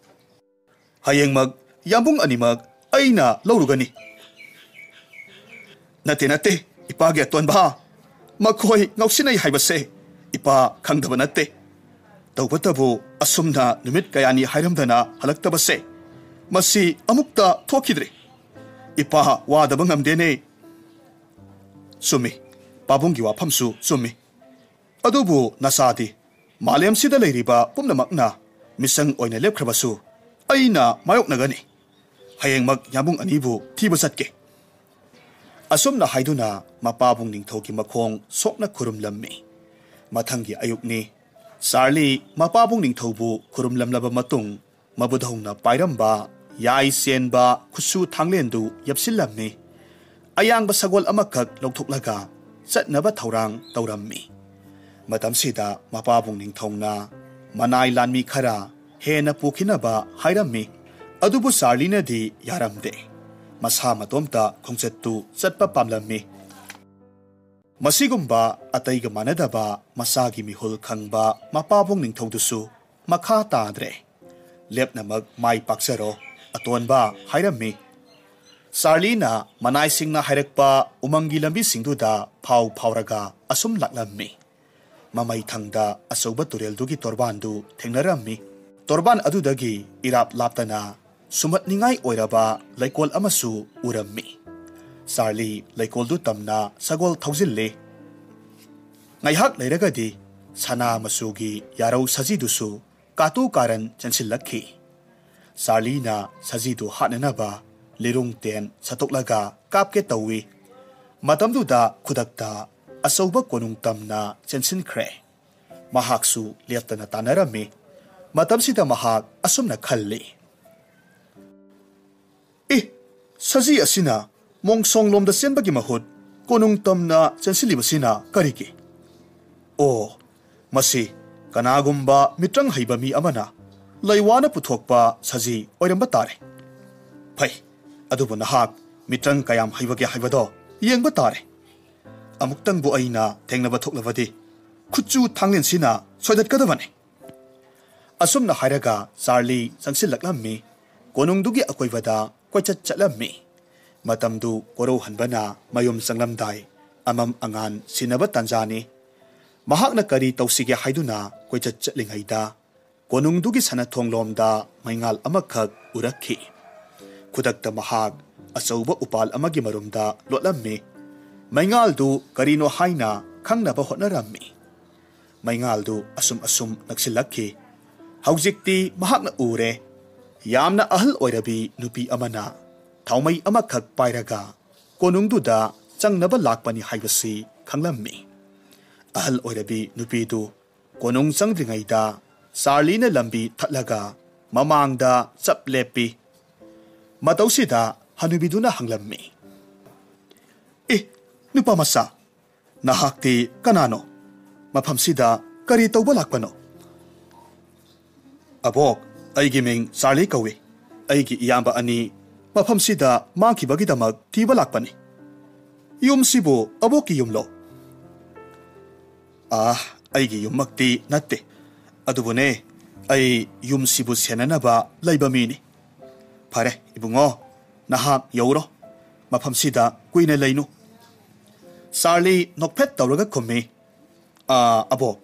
ꯍꯌꯦꯡꯃꯛ ꯌꯥꯝꯕꯨꯡ ꯑꯅꯤꯃꯛ ꯑꯩꯅ ꯂꯧꯔꯨꯒꯅꯤ꯫" "ꯅꯠꯇꯦ, ꯅꯠꯇꯦ, ꯏꯄꯥꯒꯤ ꯑꯇꯣꯟꯕ꯫ ꯃꯈꯣꯏ ꯉꯥꯎꯁꯤꯟꯅꯩ ꯍꯥꯏꯕꯁꯦ ꯏꯄꯥ ꯈꯪꯗꯕ ꯅꯠꯇꯦ꯫ ꯇꯧꯕꯇꯕꯨ ꯑꯁꯨꯝꯅ ꯅꯨꯃꯤꯠ ꯀꯌꯥꯅꯤ ꯍꯥꯏꯔꯝꯗꯅ ꯍꯜꯂꯛꯇꯕꯁꯦ, ꯃꯁꯤ ꯑꯃꯨꯛꯇ ꯊꯣꯛꯈꯤꯗ꯭ꯔꯦ꯫ ꯏꯄꯥ ꯋꯥꯗꯕ ꯉꯝꯗꯦꯅꯦ꯫" "ꯆꯨꯝꯃꯤ, ꯄꯥꯕꯨꯡꯒꯤ ꯋꯥꯐꯝꯁꯨ ꯆꯨꯝꯃꯤ꯫ ꯑꯗꯨꯕꯨ ꯅꯆꯥꯗꯤ ꯃꯥꯂꯦꯝꯁꯤꯗ ꯂꯩꯔꯤꯕ ꯄꯨꯝꯅꯃꯛꯅ ꯃꯤꯆꯪ ꯑꯣꯏꯅ ꯂꯦꯞꯈ꯭ꯔꯕꯁꯨ ꯑꯩꯅ ꯃꯥꯌꯣꯛꯅꯒꯅꯤ꯫ ꯍꯌꯦꯡꯃꯛ ꯌꯥꯝꯕꯨꯡ ꯑꯅꯤꯕꯨ ꯊꯤꯕ ꯆꯠꯀꯦ꯫" ꯑꯁꯨꯝꯅ ꯍꯥꯏꯗꯨꯅ ꯃꯄꯥꯕꯨꯡ ꯅꯤꯡꯊꯧꯒꯤ ꯃꯈꯣꯡ ꯁꯣꯛꯅ ꯈꯨꯔꯨꯝꯂꯝꯃꯤ꯫ ꯃꯊꯪꯒꯤ ꯑꯌꯨꯛꯅꯤ꯫ ꯆꯥꯔꯂꯤ ꯃꯄꯥꯕꯨꯡ ꯅꯤꯡꯊꯧꯕꯨ ꯈꯨꯔꯨꯝꯂꯝꯂꯕ ꯃꯇꯨꯡ, ꯃꯕꯨꯙꯧꯅ ꯄꯥꯏꯔꯝꯕ ꯌꯥꯏ ꯆꯦꯟꯕ ꯈꯨꯠꯁꯨ ꯊꯥꯡꯂꯦꯟꯗꯨ ꯌꯦꯞꯁꯤꯜꯂꯝꯃꯤ꯫ ꯑꯌꯥꯡꯕ ꯁꯒꯣꯜ ꯑꯃꯈꯛ ꯂꯧꯊꯣꯛꯂꯒ ꯆꯠꯅꯕ ꯊꯧꯔꯥꯡ ꯇꯧꯔꯝꯃꯤ꯫ ꯃꯇꯝꯁꯤꯗ ꯃꯄꯥꯕꯨꯡ ꯅꯤꯡꯊꯧꯅ ꯃꯅꯥꯏ ꯂꯥꯟꯃꯤ ꯈꯔ ꯍꯦꯟꯅ ꯄꯨꯈꯤꯅꯕ ꯍꯥꯏꯔꯝꯃꯤ꯫ ꯑꯗꯨꯕꯨ ꯆꯥꯔꯂꯤꯅꯗꯤ ꯌꯥꯔꯝꯗꯦ꯫ ꯃꯁꯥ ꯃꯇꯣꯝꯇ ꯈꯣꯡꯆꯠꯇꯨ ꯆꯠꯄ ꯄꯥꯝꯂꯝꯃꯤ꯫ ꯃꯁꯤꯒꯨꯝꯕ ꯑꯇꯩꯒ ꯃꯥꯟꯅꯗꯕ ꯃꯆꯥꯒꯤ ꯃꯤꯍꯨꯜ ꯈꯪꯕ ꯃꯄꯥꯕꯨꯡ ꯅꯤꯡꯊꯧꯗꯨꯁꯨ ꯃꯈꯥ ꯇꯥꯗ꯭ꯔꯦ꯫ "ꯂꯦꯞꯅꯃꯛ ꯃꯥꯏ ꯄꯥꯛꯆꯔꯣ, ꯑꯇꯣꯟꯕ" ꯍꯥꯏꯔꯝꯃꯤ꯫ ꯆꯥꯔꯂꯤꯅ ꯃꯅꯥꯏꯁꯤꯡꯅ ꯍꯥꯏꯔꯛꯄ ꯎꯃꯪꯒꯤ ꯂꯝꯕꯤꯁꯤꯡꯗꯨꯗ ꯐꯥꯎ ꯐꯥꯎꯔꯒ ꯑꯁꯨꯝ ꯂꯥꯛꯂꯝꯃꯤ꯫ ꯃꯃꯩ ꯊꯪꯗ ꯑꯆꯧꯕ ꯇꯨꯔꯦꯜꯗꯨꯒꯤ ꯇꯣꯔꯕꯥꯟꯗꯨ ꯊꯦꯡꯅꯔꯝꯃꯤ꯫ ꯇꯣꯔꯕꯥꯟ ꯑꯗꯨꯗꯒꯤ ꯏꯔꯥꯞ ꯂꯥꯞꯇꯅ ꯁꯨꯝꯍꯠꯅꯤꯡꯉꯥꯏ ꯑꯣꯏꯔꯕ ꯂꯩꯀꯣꯜ ꯑꯃꯁꯨ ꯎꯔꯝꯃꯤ꯫ ꯆꯥꯔꯂꯤ ꯂꯩꯀꯣꯜꯗꯨ ꯇꯝꯅ ꯁꯒꯣꯜ ꯊꯧꯖꯤꯜꯂꯤ꯫ ꯉꯥꯏꯍꯥꯛ ꯂꯩꯔꯒꯗꯤ ꯁꯅꯥ ꯃꯆꯨꯒꯤ ꯌꯥꯔꯧ ꯁꯖꯤꯗꯨꯁꯨ ꯀꯥꯇꯨ ꯀꯥꯔꯟ ꯆꯦꯟꯁꯤꯜꯂꯛꯈꯤ꯫ ꯆꯥꯔꯂꯤꯅ ꯁꯖꯤꯗꯨ ꯍꯥꯠꯅꯅꯕ ꯂꯤꯔꯨꯡ ꯇꯦꯟ ꯁꯠꯇꯣꯛꯂꯒ ꯀꯥꯞꯀꯦ ꯇꯧꯏ꯫ ꯃꯇꯝꯗꯨꯗ ꯈꯨꯗꯛꯇ ꯑꯆꯧꯕ ꯀꯣꯅꯨꯡ ꯇꯝꯅ ꯆꯦꯟꯁꯤꯟꯈ꯭ꯔꯦ꯫ ꯃꯍꯥꯛꯁꯨ ꯂꯦꯞꯇꯅ ꯇꯥꯟꯅꯔꯝꯃꯤ꯫ ꯃꯇꯝꯁꯤꯗ ꯃꯍꯥꯛ ꯑꯁꯨꯝꯅ ꯈꯜꯂꯤ, "ꯑꯦ, ꯁꯖꯤ ꯑꯁꯤꯅ ꯃꯣꯡꯁꯣꯡꯂꯣꯝꯗ ꯆꯦꯟꯕꯒꯤ ꯃꯍꯨꯠ ꯀꯣꯅꯨꯡ ꯇꯝꯅ ꯆꯦꯟꯁꯤꯜꯂꯤꯕꯁꯤꯅ ꯀꯔꯤꯒꯤ? ꯑꯣ, ꯃꯁꯤ ꯀꯅꯥꯒꯨꯝꯕ ꯃꯤꯇ꯭ꯔꯪ ꯍꯩꯕ ꯃꯤ ꯑꯃꯅ ꯂꯩꯋꯥꯅ ꯄꯨꯊꯣꯛꯄ ꯁꯖꯤ ꯑꯣꯏꯔꯝꯕ ꯇꯥꯔꯦ꯫ ꯐꯩ, ꯑꯗꯨꯕꯨ ꯅꯍꯥꯛ ꯃꯤꯇ꯭ꯔꯪ ꯀꯌꯥꯝ ꯍꯩꯕꯒꯦ ꯍꯥꯏꯕꯗꯣ ꯌꯦꯡꯕ ꯇꯥꯔꯦ꯫ ꯑꯃꯨꯛꯇꯪꯕꯨ ꯑꯩꯅ ꯊꯦꯡꯅꯕ ꯊꯣꯛꯂꯕꯗꯤ ꯈꯨꯠꯆꯨ ꯊꯥꯡꯂꯦꯟꯁꯤꯅ ꯁꯣꯏꯗꯠꯀꯗꯕꯅꯤ"꯫ ꯑꯁꯨꯝꯅ ꯍꯥꯏꯔꯒ ꯆꯥꯔꯂꯤ ꯆꯪꯁꯤꯜꯂꯛꯂꯝꯃꯤ꯫ ꯀꯣꯅꯨꯡꯗꯨꯒꯤ ꯑꯀꯣꯏꯕꯗ ꯀꯣꯏꯆꯠ ꯆꯠꯂꯝꯃꯤ꯫ ꯃꯇꯝꯗꯨ ꯀꯣꯔꯧꯍꯟꯕꯅ ꯃꯌꯨꯝ ꯆꯪꯂꯝꯗꯥꯏ ꯑꯃꯝ ꯑꯉꯥꯟ ꯁꯤꯟꯅꯕ ꯇꯥꯟꯖꯥꯅꯤ꯫ ꯃꯍꯥꯛꯅ ꯀꯔꯤ ꯇꯧꯁꯤꯒꯦ ꯍꯥꯏꯗꯨꯅ ꯀꯣꯏꯆꯠ ꯆꯠꯂꯤꯉꯩꯗ ꯀꯣꯅꯨꯡꯗꯨꯒꯤ ꯁꯅꯥꯊꯣꯡꯂꯣꯝꯗ ꯃꯩꯉꯥꯜ ꯑꯃꯈꯛ ꯎꯔꯛꯈꯤ꯫ ꯈꯨꯗꯛꯇ ꯃꯍꯥꯛ ꯑꯆꯧꯕ ꯎꯄꯥꯜ ꯑꯃꯒꯤ ꯃꯔꯨꯝꯗ ꯂꯣꯠꯂꯝꯃꯤ꯫ ꯃꯩꯉꯥꯜꯗꯨ ꯀꯔꯤꯅꯣ ꯍꯥꯏꯅ ꯈꯪꯅꯕ ꯍꯣꯠꯅꯔꯝꯃꯤ꯫ ꯃꯩꯉꯥꯜꯗꯨ ꯑꯁꯨꯝ ꯑꯁꯨꯝ ꯅꯛꯁꯤꯜꯂꯛꯈꯤ꯫ ꯍꯧꯖꯤꯛꯇꯤ ꯃꯍꯥꯛꯅ ꯎꯔꯦ꯫ ꯌꯥꯝꯅ ꯑꯍꯜ ꯑꯣꯏꯔꯕꯤ ꯅꯨꯄꯤ ꯑꯃꯅ ꯊꯥꯎꯃꯩ ꯑꯃꯈꯛ ꯄꯥꯏꯔꯒ ꯀꯣꯅꯨꯡꯗꯨꯗ ꯆꯪꯅꯕ ꯂꯥꯛꯄꯅꯤ ꯍꯥꯏꯕꯁꯤ ꯈꯪꯂꯝꯃꯤ꯫ ꯑꯍꯜ ꯑꯣꯏꯔꯕꯤ ꯅꯨꯄꯤꯗꯨ ꯀꯣꯅꯨꯡ ꯆꯪꯗ꯭ꯔꯤꯉꯩꯗ ꯆꯥꯔꯂꯤꯅ ꯂꯝꯕꯤ ꯊꯠꯂꯒ ꯃꯃꯥꯡꯗ ꯆꯞ ꯂꯦꯞꯄꯤ꯫ ꯃꯇꯧꯁꯤꯗ ꯍꯅꯨꯕꯤꯗꯨꯅ ꯍꯪꯂꯝꯃꯤ, "ꯑꯦ, ꯅꯨꯄꯥ ꯃꯆꯥ, ꯅꯍꯥꯛꯇꯤ ꯀꯅꯥꯅꯣ? ꯃꯐꯝꯁꯤꯗ ꯀꯔꯤ ꯇꯧꯕ ꯂꯥꯛꯄꯅꯣ?" ꯑꯕꯣꯛ, ꯑꯩꯒꯤ ꯃꯤꯡ ꯆꯥꯔꯂꯤ ꯀꯧꯏ꯫ ꯑꯩꯒꯤ ꯏꯌꯥꯝꯕ ꯑꯅꯤ ꯃꯐꯝꯁꯤꯗ ꯃꯥꯡꯈꯤꯕꯒꯤꯗꯃꯛ ꯊꯤꯕ ꯂꯥꯛꯄꯅꯤ꯫ ꯌꯨꯝꯁꯤꯕꯨ ꯑꯕꯣꯛꯀꯤ ꯌꯨꯝꯂꯣ? ꯑꯥ, ꯑꯩꯒꯤ ꯌꯨꯝꯃꯛꯇꯤ ꯅꯠꯇꯦ꯫ ꯑꯗꯨꯕꯨꯅꯦ, ꯑꯩ ꯌꯨꯝꯁꯤꯕꯨ ꯁꯦꯟꯅꯅꯕ ꯂꯩꯕ ꯃꯤꯅꯤ꯫ ꯐꯔꯦ, ꯏꯕꯨꯡꯉꯣ, ꯅꯍꯥꯛ ꯌꯧꯔꯣ꯫ ꯃꯐꯝꯁꯤꯗ ꯀꯨꯏꯅ ꯂꯩꯅꯨ꯫ ꯆꯥꯔꯂꯤ ꯅꯣꯛꯐꯦꯠ ꯇꯧꯔꯒ ꯈꯨꯝꯃꯤ, "ꯑꯥ, ꯑꯕꯣꯛ,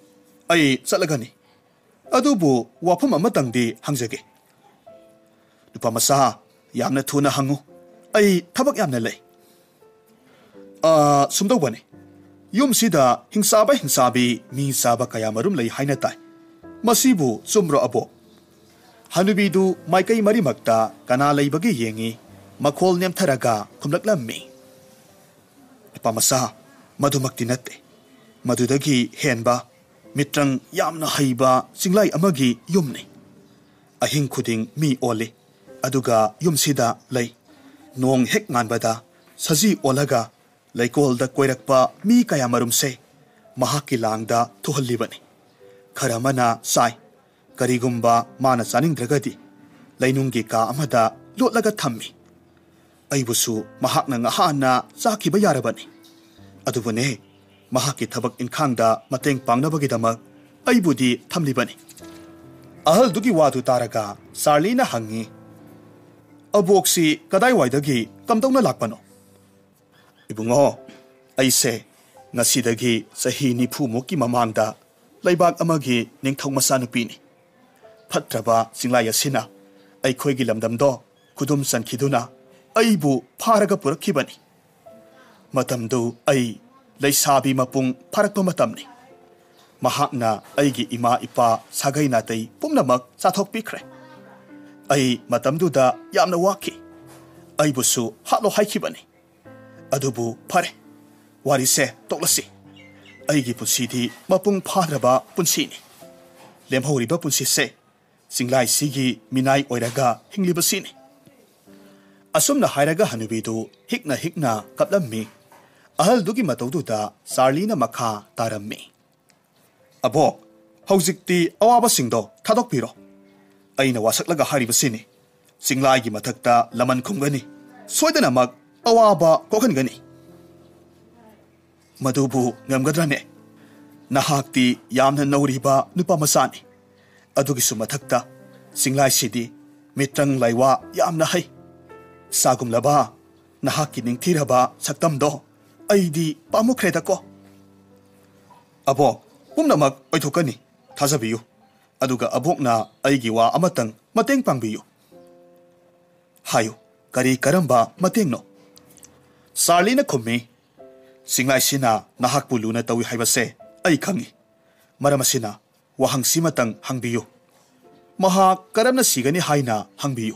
ꯑꯩ ꯆꯠꯂꯒꯅꯤ꯫ ꯑꯗꯨꯕꯨ ꯋꯥꯐꯝ ꯑꯃꯇꯪꯗꯤ ꯍꯪꯖꯒꯦ꯫" "ꯅꯨꯄꯥ ꯃꯆꯥ, ꯌꯥꯝꯅ ꯊꯨꯅ ꯍꯪꯉꯨ꯫ ꯑꯩ ꯊꯕꯛ ꯌꯥꯝꯅ ꯂꯩ꯫" "ꯑꯥ, ꯁꯨꯝꯗꯧꯕꯅꯤ꯫ ꯌꯨꯝꯁꯤꯗ ꯍꯤꯡꯆꯥꯕ ꯍꯤꯡꯆꯥꯕꯤ, ꯃꯤ ꯆꯥꯕ ꯀꯌꯥ ꯃꯔꯨꯝ ꯂꯩ ꯍꯥꯏꯅ ꯇꯥꯏ꯫ ꯃꯁꯤꯕꯨ ꯆꯨꯝꯕ꯭ꯔꯣ, ꯑꯕꯣꯛ?" ꯍꯅꯨꯕꯤꯗꯨ ꯃꯥꯏꯀꯩ ꯃꯔꯤꯃꯛꯇ ꯀꯅꯥ ꯂꯩꯕꯒꯦ ꯌꯦꯡꯉꯤ, ꯃꯈꯣꯜ ꯅꯦꯝꯊꯔꯒ ꯈꯨꯝꯂꯛꯂꯝꯃꯤ, "ꯅꯨꯄꯥ ꯃꯆꯥ, ꯃꯗꯨꯃꯛꯇꯤ ꯅꯠꯇꯦ꯫ ꯃꯗꯨꯗꯒꯤ ꯍꯦꯟꯕ, ꯃꯤꯇ꯭ꯔꯪ ꯌꯥꯝꯅ ꯍꯩꯕ ꯆꯤꯡꯂꯥꯏ ꯑꯃꯒꯤ ꯌꯨꯝꯅꯤ꯫ ꯑꯍꯤꯡ ꯈꯨꯗꯤꯡ ꯃꯤ ꯑꯣꯜꯂꯤ, ꯑꯗꯨꯒ ꯌꯨꯝꯁꯤꯗ ꯂꯩ꯫ ꯅꯣꯡ ꯍꯦꯛ ꯉꯥꯟꯕꯗ ꯁꯖꯤ ꯑꯣꯜꯂꯒ ꯂꯩꯀꯣꯜꯗ ꯀꯣꯏꯔꯛꯄ ꯃꯤ ꯀꯌꯥ ꯃꯔꯨꯝꯁꯦ ꯃꯍꯥꯛꯀꯤ ꯂꯥꯡꯗ ꯊꯨꯍꯜꯂꯤꯕꯅꯤ꯫ ꯈꯔ ꯑꯃꯅ ꯆꯥꯏ, ꯀꯔꯤꯒꯨꯝꯕ ꯃꯥꯅ ꯆꯥꯅꯤꯡꯗ꯭ꯔꯒꯗꯤ ꯂꯩꯅꯨꯡꯒꯤ ꯀꯥ ꯑꯃꯗ ꯂꯣꯠꯂꯒ ꯊꯝꯃꯤ꯫ ꯑꯩꯕꯨꯁꯨ ꯃꯍꯥꯛꯅ ꯉꯍꯥꯟꯅ ꯆꯥꯈꯤꯕ ꯌꯥꯔꯕꯅꯤ꯫ ꯑꯗꯨꯕꯨꯅꯦ, ꯃꯍꯥꯛꯀꯤ ꯊꯕꯛ ꯏꯪꯈꯥꯡꯗ ꯃꯇꯦꯡ ꯄꯥꯡꯅꯕꯒꯤꯗꯃꯛ ꯑꯩꯕꯨꯗꯤ ꯊꯝꯂꯤꯕꯅꯤ꯫" ꯑꯍꯜꯗꯨꯒꯤ ꯋꯥꯗꯨ ꯇꯥꯔꯒ ꯆꯥꯔꯂꯤꯅ ꯍꯪꯉꯤ, "ꯑꯕꯣꯛꯁꯤ ꯀꯗꯥꯏꯋꯥꯏꯗꯒꯤ ꯀꯝꯗꯧꯅ ꯂꯥꯛꯄꯅꯣ?" "ꯏꯕꯨꯡꯉꯣ, ꯑꯩꯁꯦ ꯉꯁꯤꯗꯒꯤ ꯆꯍꯤ ꯅꯤꯐꯨꯃꯨꯛꯀꯤ ꯃꯃꯥꯡꯗ ꯂꯩꯕꯥꯛ ꯑꯃꯒꯤ ꯅꯤꯡꯊꯧ ꯃꯆꯥꯅꯨꯄꯤꯅꯤ꯫ ꯐꯠꯇ꯭ꯔꯕ ꯆꯤꯡꯂꯥꯏ ꯑꯁꯤꯅ ꯑꯩꯈꯣꯏꯒꯤ ꯂꯝꯗꯝꯗꯣ ꯈꯨꯗꯨꯝ ꯆꯟꯈꯤꯗꯨꯅ ꯑꯩꯕꯨ ꯐꯥꯔꯒ ꯄꯨꯔꯛꯈꯤꯕꯅꯤ꯫ ꯃꯇꯝꯗꯨ ꯑꯩ ꯂꯩꯁꯥꯕꯤ ꯃꯄꯨꯡ ꯐꯥꯔꯛꯄ ꯃꯇꯝꯅꯤ꯫ ꯃꯍꯥꯛꯅ ꯑꯩꯒꯤ ꯏꯃꯥ ꯏꯄꯥ ꯁꯥꯒꯩ ꯅꯥꯇꯩ ꯄꯨꯝꯅꯃꯛ ꯆꯥꯊꯣꯛꯄꯤꯈ꯭ꯔꯦ꯫ ꯑꯩ ꯃꯇꯝꯗꯨꯗ ꯌꯥꯝꯅ ꯋꯥꯈꯤ꯫ ꯑꯩꯕꯨꯁꯨ ꯍꯥꯠꯂꯣ ꯍꯥꯏꯈꯤꯕꯅꯤ꯫ ꯑꯗꯨꯕꯨ ꯐꯔꯦ, ꯋꯥꯔꯤꯁꯦ ꯇꯣꯛꯂꯁꯤ꯫ ꯑꯩꯒꯤ ꯄꯨꯟꯁꯤꯗꯤ ꯃꯄꯨꯡ ꯐꯥꯗ꯭ꯔꯕ ꯄꯨꯟꯁꯤꯅꯤ꯫ ꯂꯦꯝꯍꯧꯔꯤꯕ ꯄꯨꯟꯁꯤꯁꯦ ꯆꯤꯡꯂꯥꯏꯁꯤꯒꯤ ꯃꯤꯅꯥꯏ ꯑꯣꯏꯔꯒ ꯍꯤꯡꯂꯤꯕꯁꯤꯅꯤ꯫" ꯑꯁꯨꯝꯅ ꯍꯥꯏꯔꯒ ꯍꯅꯨꯕꯤꯗꯨ ꯍꯤꯛꯅ ꯍꯤꯛꯅ ꯀꯞꯂꯝꯃꯤ꯫ ꯑꯍꯜꯗꯨꯒꯤ ꯃꯇꯧꯗꯨꯗ ꯆꯥꯔꯂꯤꯅ ꯃꯈꯥ ꯇꯥꯔꯝꯃꯤ, "ꯑꯕꯣꯛ, ꯍꯧꯖꯤꯛꯇꯤ ꯑꯋꯥꯕꯁꯤꯡꯗꯣ ꯊꯥꯗꯣꯛꯄꯤꯔꯣ꯫ ꯑꯩꯅ ꯋꯥꯁꯛꯂꯒ ꯍꯥꯏꯔꯤꯕꯁꯤꯅꯤ꯫ ꯆꯤꯡꯂꯥꯏꯒꯤ ꯃꯊꯛꯇ ꯂꯃꯟ ꯈꯨꯝꯒꯅꯤ, ꯁꯣꯏꯗꯅꯃꯛ ꯑꯋꯥꯕ ꯀꯣꯛꯍꯟꯒꯅꯤ꯫ ꯃꯗꯨꯕꯨ ꯉꯝꯒꯗ꯭ꯔꯅꯦ? ꯅꯍꯥꯛꯇꯤ ꯌꯥꯝꯅ ꯅꯧꯔꯤꯕ ꯅꯨꯄꯥ ꯃꯆꯥꯅꯤ꯫ ꯑꯗꯨꯒꯤꯁꯨ ꯃꯊꯛꯇ ꯆꯤꯡꯂꯥꯏꯁꯤꯗꯤ ꯃꯤꯇ꯭ꯔꯪ ꯂꯥꯏꯋꯥ ꯌꯥꯝꯅ ꯍꯩ꯫ ꯆꯥꯒꯨꯝꯂꯕ ꯅꯍꯥꯛꯀꯤ ꯅꯤꯡꯊꯤꯔꯕ ꯁꯛꯇꯝꯗꯣ ꯑꯩꯗꯤ ꯄꯥꯝꯃꯨꯈ꯭ꯔꯦꯗꯀꯣ꯫ ꯑꯕꯣꯛ, ꯄꯨꯝꯅꯃꯛ ꯑꯣꯏꯊꯣꯛꯀꯅꯤ, ꯊꯥꯖꯕꯤꯌꯨ꯫ ꯑꯗꯨꯒ ꯑꯕꯣꯛꯅ ꯑꯩꯒꯤ ꯋꯥ ꯑꯃꯇꯪ ꯃꯇꯦꯡ ꯄꯥꯡꯕꯤꯌꯨ꯫ ꯍꯥꯏꯌꯨ, ꯀꯔꯤ ꯀꯔꯝꯕ ꯃꯇꯦꯡꯅꯣ? ꯆꯥꯔꯂꯤꯅ ꯈꯨꯝꯃꯤ, ꯆꯤꯡꯂꯥꯏꯁꯤꯅ ꯅꯍꯥꯛꯄꯨ ꯂꯨꯅ ꯇꯧꯏ ꯍꯥꯏꯕꯁꯦ ꯑꯩ ꯈꯪꯏ꯫ ꯃꯔꯝ ꯑꯁꯤꯅ ꯋꯥꯍꯪꯁꯤꯃꯇꯪ ꯍꯪꯕꯤꯌꯨ꯫ ꯃꯍꯥꯛ ꯀꯔꯝꯅ ꯁꯤꯒꯅꯤ ꯍꯥꯏꯅ ꯍꯪꯕꯤꯌꯨ꯫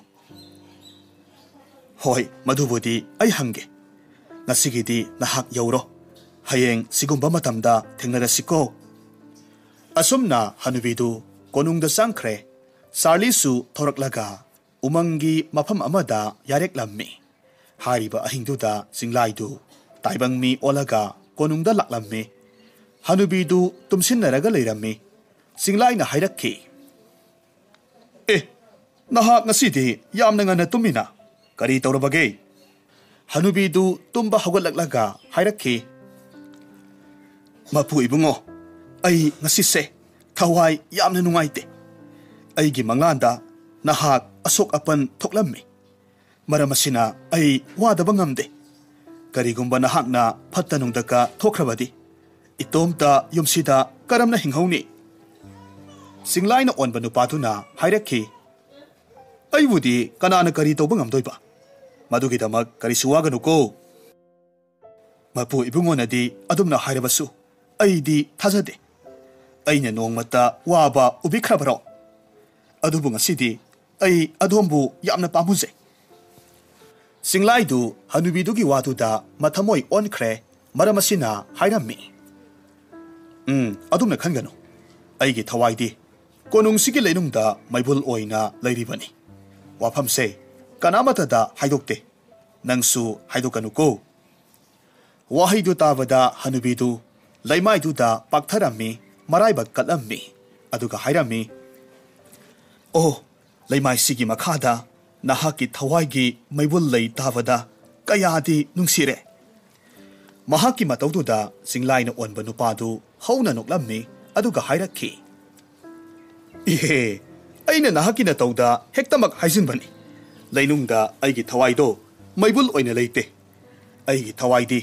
ꯍꯣꯏ, ꯃꯗꯨꯕꯨꯗꯤ ꯑꯩ ꯍꯪꯒꯦ꯫ ꯉꯁꯤꯒꯤꯗꯤ ꯅꯍꯥꯛ ꯌꯧꯔꯣ꯫ ꯍꯌꯦꯡ ꯁꯤꯒꯨꯝꯕ ꯃꯇꯝꯗ ꯊꯦꯡꯅꯔꯁꯤꯀꯣ꯫ ꯑꯁꯨꯝꯅ ꯍꯅꯨꯕꯤꯗꯨ ꯀꯣꯅꯨꯡꯗ ꯆꯪꯈ꯭ꯔꯦ꯫ ꯆꯥꯔꯂꯤꯁꯨ ꯊꯣꯔꯛꯂꯒ ꯎꯃꯪꯒꯤ ꯃꯐꯝ ꯑꯃꯗ ꯌꯥꯔꯦꯛꯂꯝꯃꯤ꯫ ꯍꯥꯏꯔꯤꯕ ꯑꯍꯤꯡꯗꯨꯗ ꯆꯤꯡꯂꯥꯏꯗꯨ ꯇꯥꯏꯕꯪ ꯃꯤ ꯑꯣꯜꯂꯒ ꯀꯣꯅꯨꯡꯗ ꯂꯥꯛꯂꯝꯃꯤ꯫ ꯍꯅꯨꯕꯤꯗꯨ ꯇꯨꯝꯁꯤꯟꯅꯔꯒ ꯂꯩꯔꯝꯃꯤ꯫ ꯆꯤꯡꯂꯥꯏꯅ ꯍꯥꯏꯔꯛꯈꯤ, "ꯑꯦ, ꯅꯍꯥꯛ ꯉꯁꯤꯗꯤ ꯌꯥꯝꯅ ꯉꯟꯅ ꯇꯨꯝꯃꯤꯅ꯫ ꯀꯔꯤ ꯇꯧꯔꯕꯒꯦ?" ꯍꯅꯨꯕꯤꯗꯨ ꯇꯨꯝꯕ ꯍꯧꯒꯠꯂꯛꯂꯒ ꯍꯥꯏꯔꯛꯈꯤ, "ꯃꯄꯨ ꯏꯕꯨꯡꯉꯣ, ꯑꯩ ꯉꯁꯤꯁꯦ ꯊꯋꯥꯏ ꯌꯥꯝꯅ ꯅꯨꯡꯉꯥꯏꯇꯦ꯫ ꯑꯩꯒꯤ ꯃꯪꯂꯥꯟꯗ ꯅꯍꯥꯛ ꯑꯁꯣꯛ ꯑꯄꯟ ꯊꯣꯛꯂꯝꯃꯤ꯫ ꯃꯔꯝ ꯑꯁꯤꯅ ꯑꯩ ꯋꯥꯗꯕ ꯉꯝꯗꯦ꯫ ꯀꯔꯤꯒꯨꯝꯕ ꯅꯍꯥꯛꯅ ꯐꯠꯇ ꯅꯨꯡꯗꯀ ꯊꯣꯛꯈ꯭ꯔꯕꯗꯤ ꯏꯇꯣꯝꯇ ꯌꯨꯝꯁꯤꯗ ꯀꯔꯝꯅ ꯍꯤꯡꯍꯧꯅꯤ?" ꯆꯤꯡꯂꯥꯏꯅ ꯑꯣꯟꯕ ꯅꯨꯄꯥꯗꯨꯅ ꯍꯥꯏꯔꯛꯈꯤ, "ꯑꯩꯕꯨꯗꯤ ꯀꯅꯥꯅ ꯀꯔꯤ ꯇꯧꯕ ꯉꯝꯗꯣꯏꯕ? ꯃꯗꯨꯒꯤꯗꯃꯛ ꯀꯔꯤꯁꯨ ꯋꯥꯒꯅꯨꯀꯣ꯫ ꯃꯄꯨ ꯏꯕꯨꯡꯉꯣꯅꯗꯤ ꯑꯗꯨꯝꯅ ꯍꯥꯏꯔꯕꯁꯨ ꯑꯩꯗꯤ ꯊꯥꯖꯗꯦ꯫ ꯑꯩꯅ ꯅꯣꯡꯃꯇ ꯋꯥꯕ ꯎꯕꯤꯈ꯭ꯔꯕꯔꯣ? ꯑꯗꯨꯕꯨ ꯉꯁꯤꯗꯤ ꯑꯩ ꯑꯗꯣꯝꯕꯨ ꯌꯥꯝꯅ ꯄꯥꯝꯃꯨꯖꯩ꯫" ꯆꯤꯡꯂꯥꯏꯗꯨ ꯍꯅꯨꯕꯤꯗꯨꯒꯤ ꯋꯥꯗꯨꯗ ꯃꯊꯃꯣꯏ ꯑꯣꯟꯈ꯭ꯔꯦ꯫ ꯃꯔꯝ ꯑꯁꯤꯅ ꯍꯥꯏꯔꯝꯃꯤ, "ꯎꯝ, ꯑꯗꯨꯝꯅ ꯈꯟꯒꯅꯨ꯫ ꯑꯩꯒꯤ ꯊꯋꯥꯏꯗꯤ ꯀꯣꯅꯨꯡꯁꯤꯒꯤ ꯂꯩꯅꯨꯡꯗ ꯃꯩꯕꯨꯜ ꯑꯣꯏꯅ ꯂꯩꯔꯤꯕꯅꯤ꯫ ꯋꯥꯐꯝꯁꯦ ꯀꯅꯥꯃꯠꯇꯗ ꯍꯥꯏꯗꯣꯛꯇꯦ꯫ ꯅꯪꯁꯨ ꯍꯥꯏꯗꯣꯛꯀꯅꯨꯀꯣ꯫" ꯋꯥꯍꯩꯗꯨ ꯇꯥꯕꯗ ꯍꯅꯨꯕꯤꯗꯨ ꯂꯩꯃꯥꯏꯗꯨꯗ ꯄꯥꯛꯊꯔꯝꯃꯤ, ꯃꯔꯥꯏꯕꯛ ꯀꯠꯂꯝꯃꯤ꯫ ꯑꯗꯨꯒ ꯍꯥꯏꯔꯝꯃꯤ, "ꯑꯣ, ꯂꯩꯃꯥꯏꯁꯤꯒꯤ ꯃꯈꯥꯗ ꯅꯍꯥꯛꯀꯤ ꯊꯋꯥꯏꯒꯤ ꯃꯩꯕꯨꯜ ꯂꯩ ꯇꯥꯕꯗ ꯀꯌꯥꯗꯤ ꯅꯨꯡꯁꯤꯔꯦ꯫ ꯃꯍꯥꯛꯀꯤ ꯃꯇꯧꯗꯨꯗ ꯆꯤꯡꯂꯥꯏꯅ ꯑꯣꯟꯕ ꯅꯨꯄꯥꯗꯨ ꯍꯧꯅ ꯅꯣꯛꯂꯝꯃꯤ, ꯑꯗꯨꯒ ꯍꯥꯏꯔꯛꯈꯤ, "ꯏꯍꯦ, ꯑꯩꯅ ꯅꯍꯥꯛꯀꯤ ꯅꯇꯧꯗ ꯍꯦꯛꯇꯃꯛ ꯍꯥꯏꯖꯤꯟꯕꯅꯤ꯫ ꯂꯩꯅꯨꯡꯗ ꯑꯩꯒꯤ ꯊꯋꯥꯏꯗꯣ ꯃꯩꯕꯨꯜ ꯑꯣꯏꯅ ꯂꯩꯇꯦ꯫ ꯑꯩꯒꯤ ꯊꯋꯥꯏꯗꯤ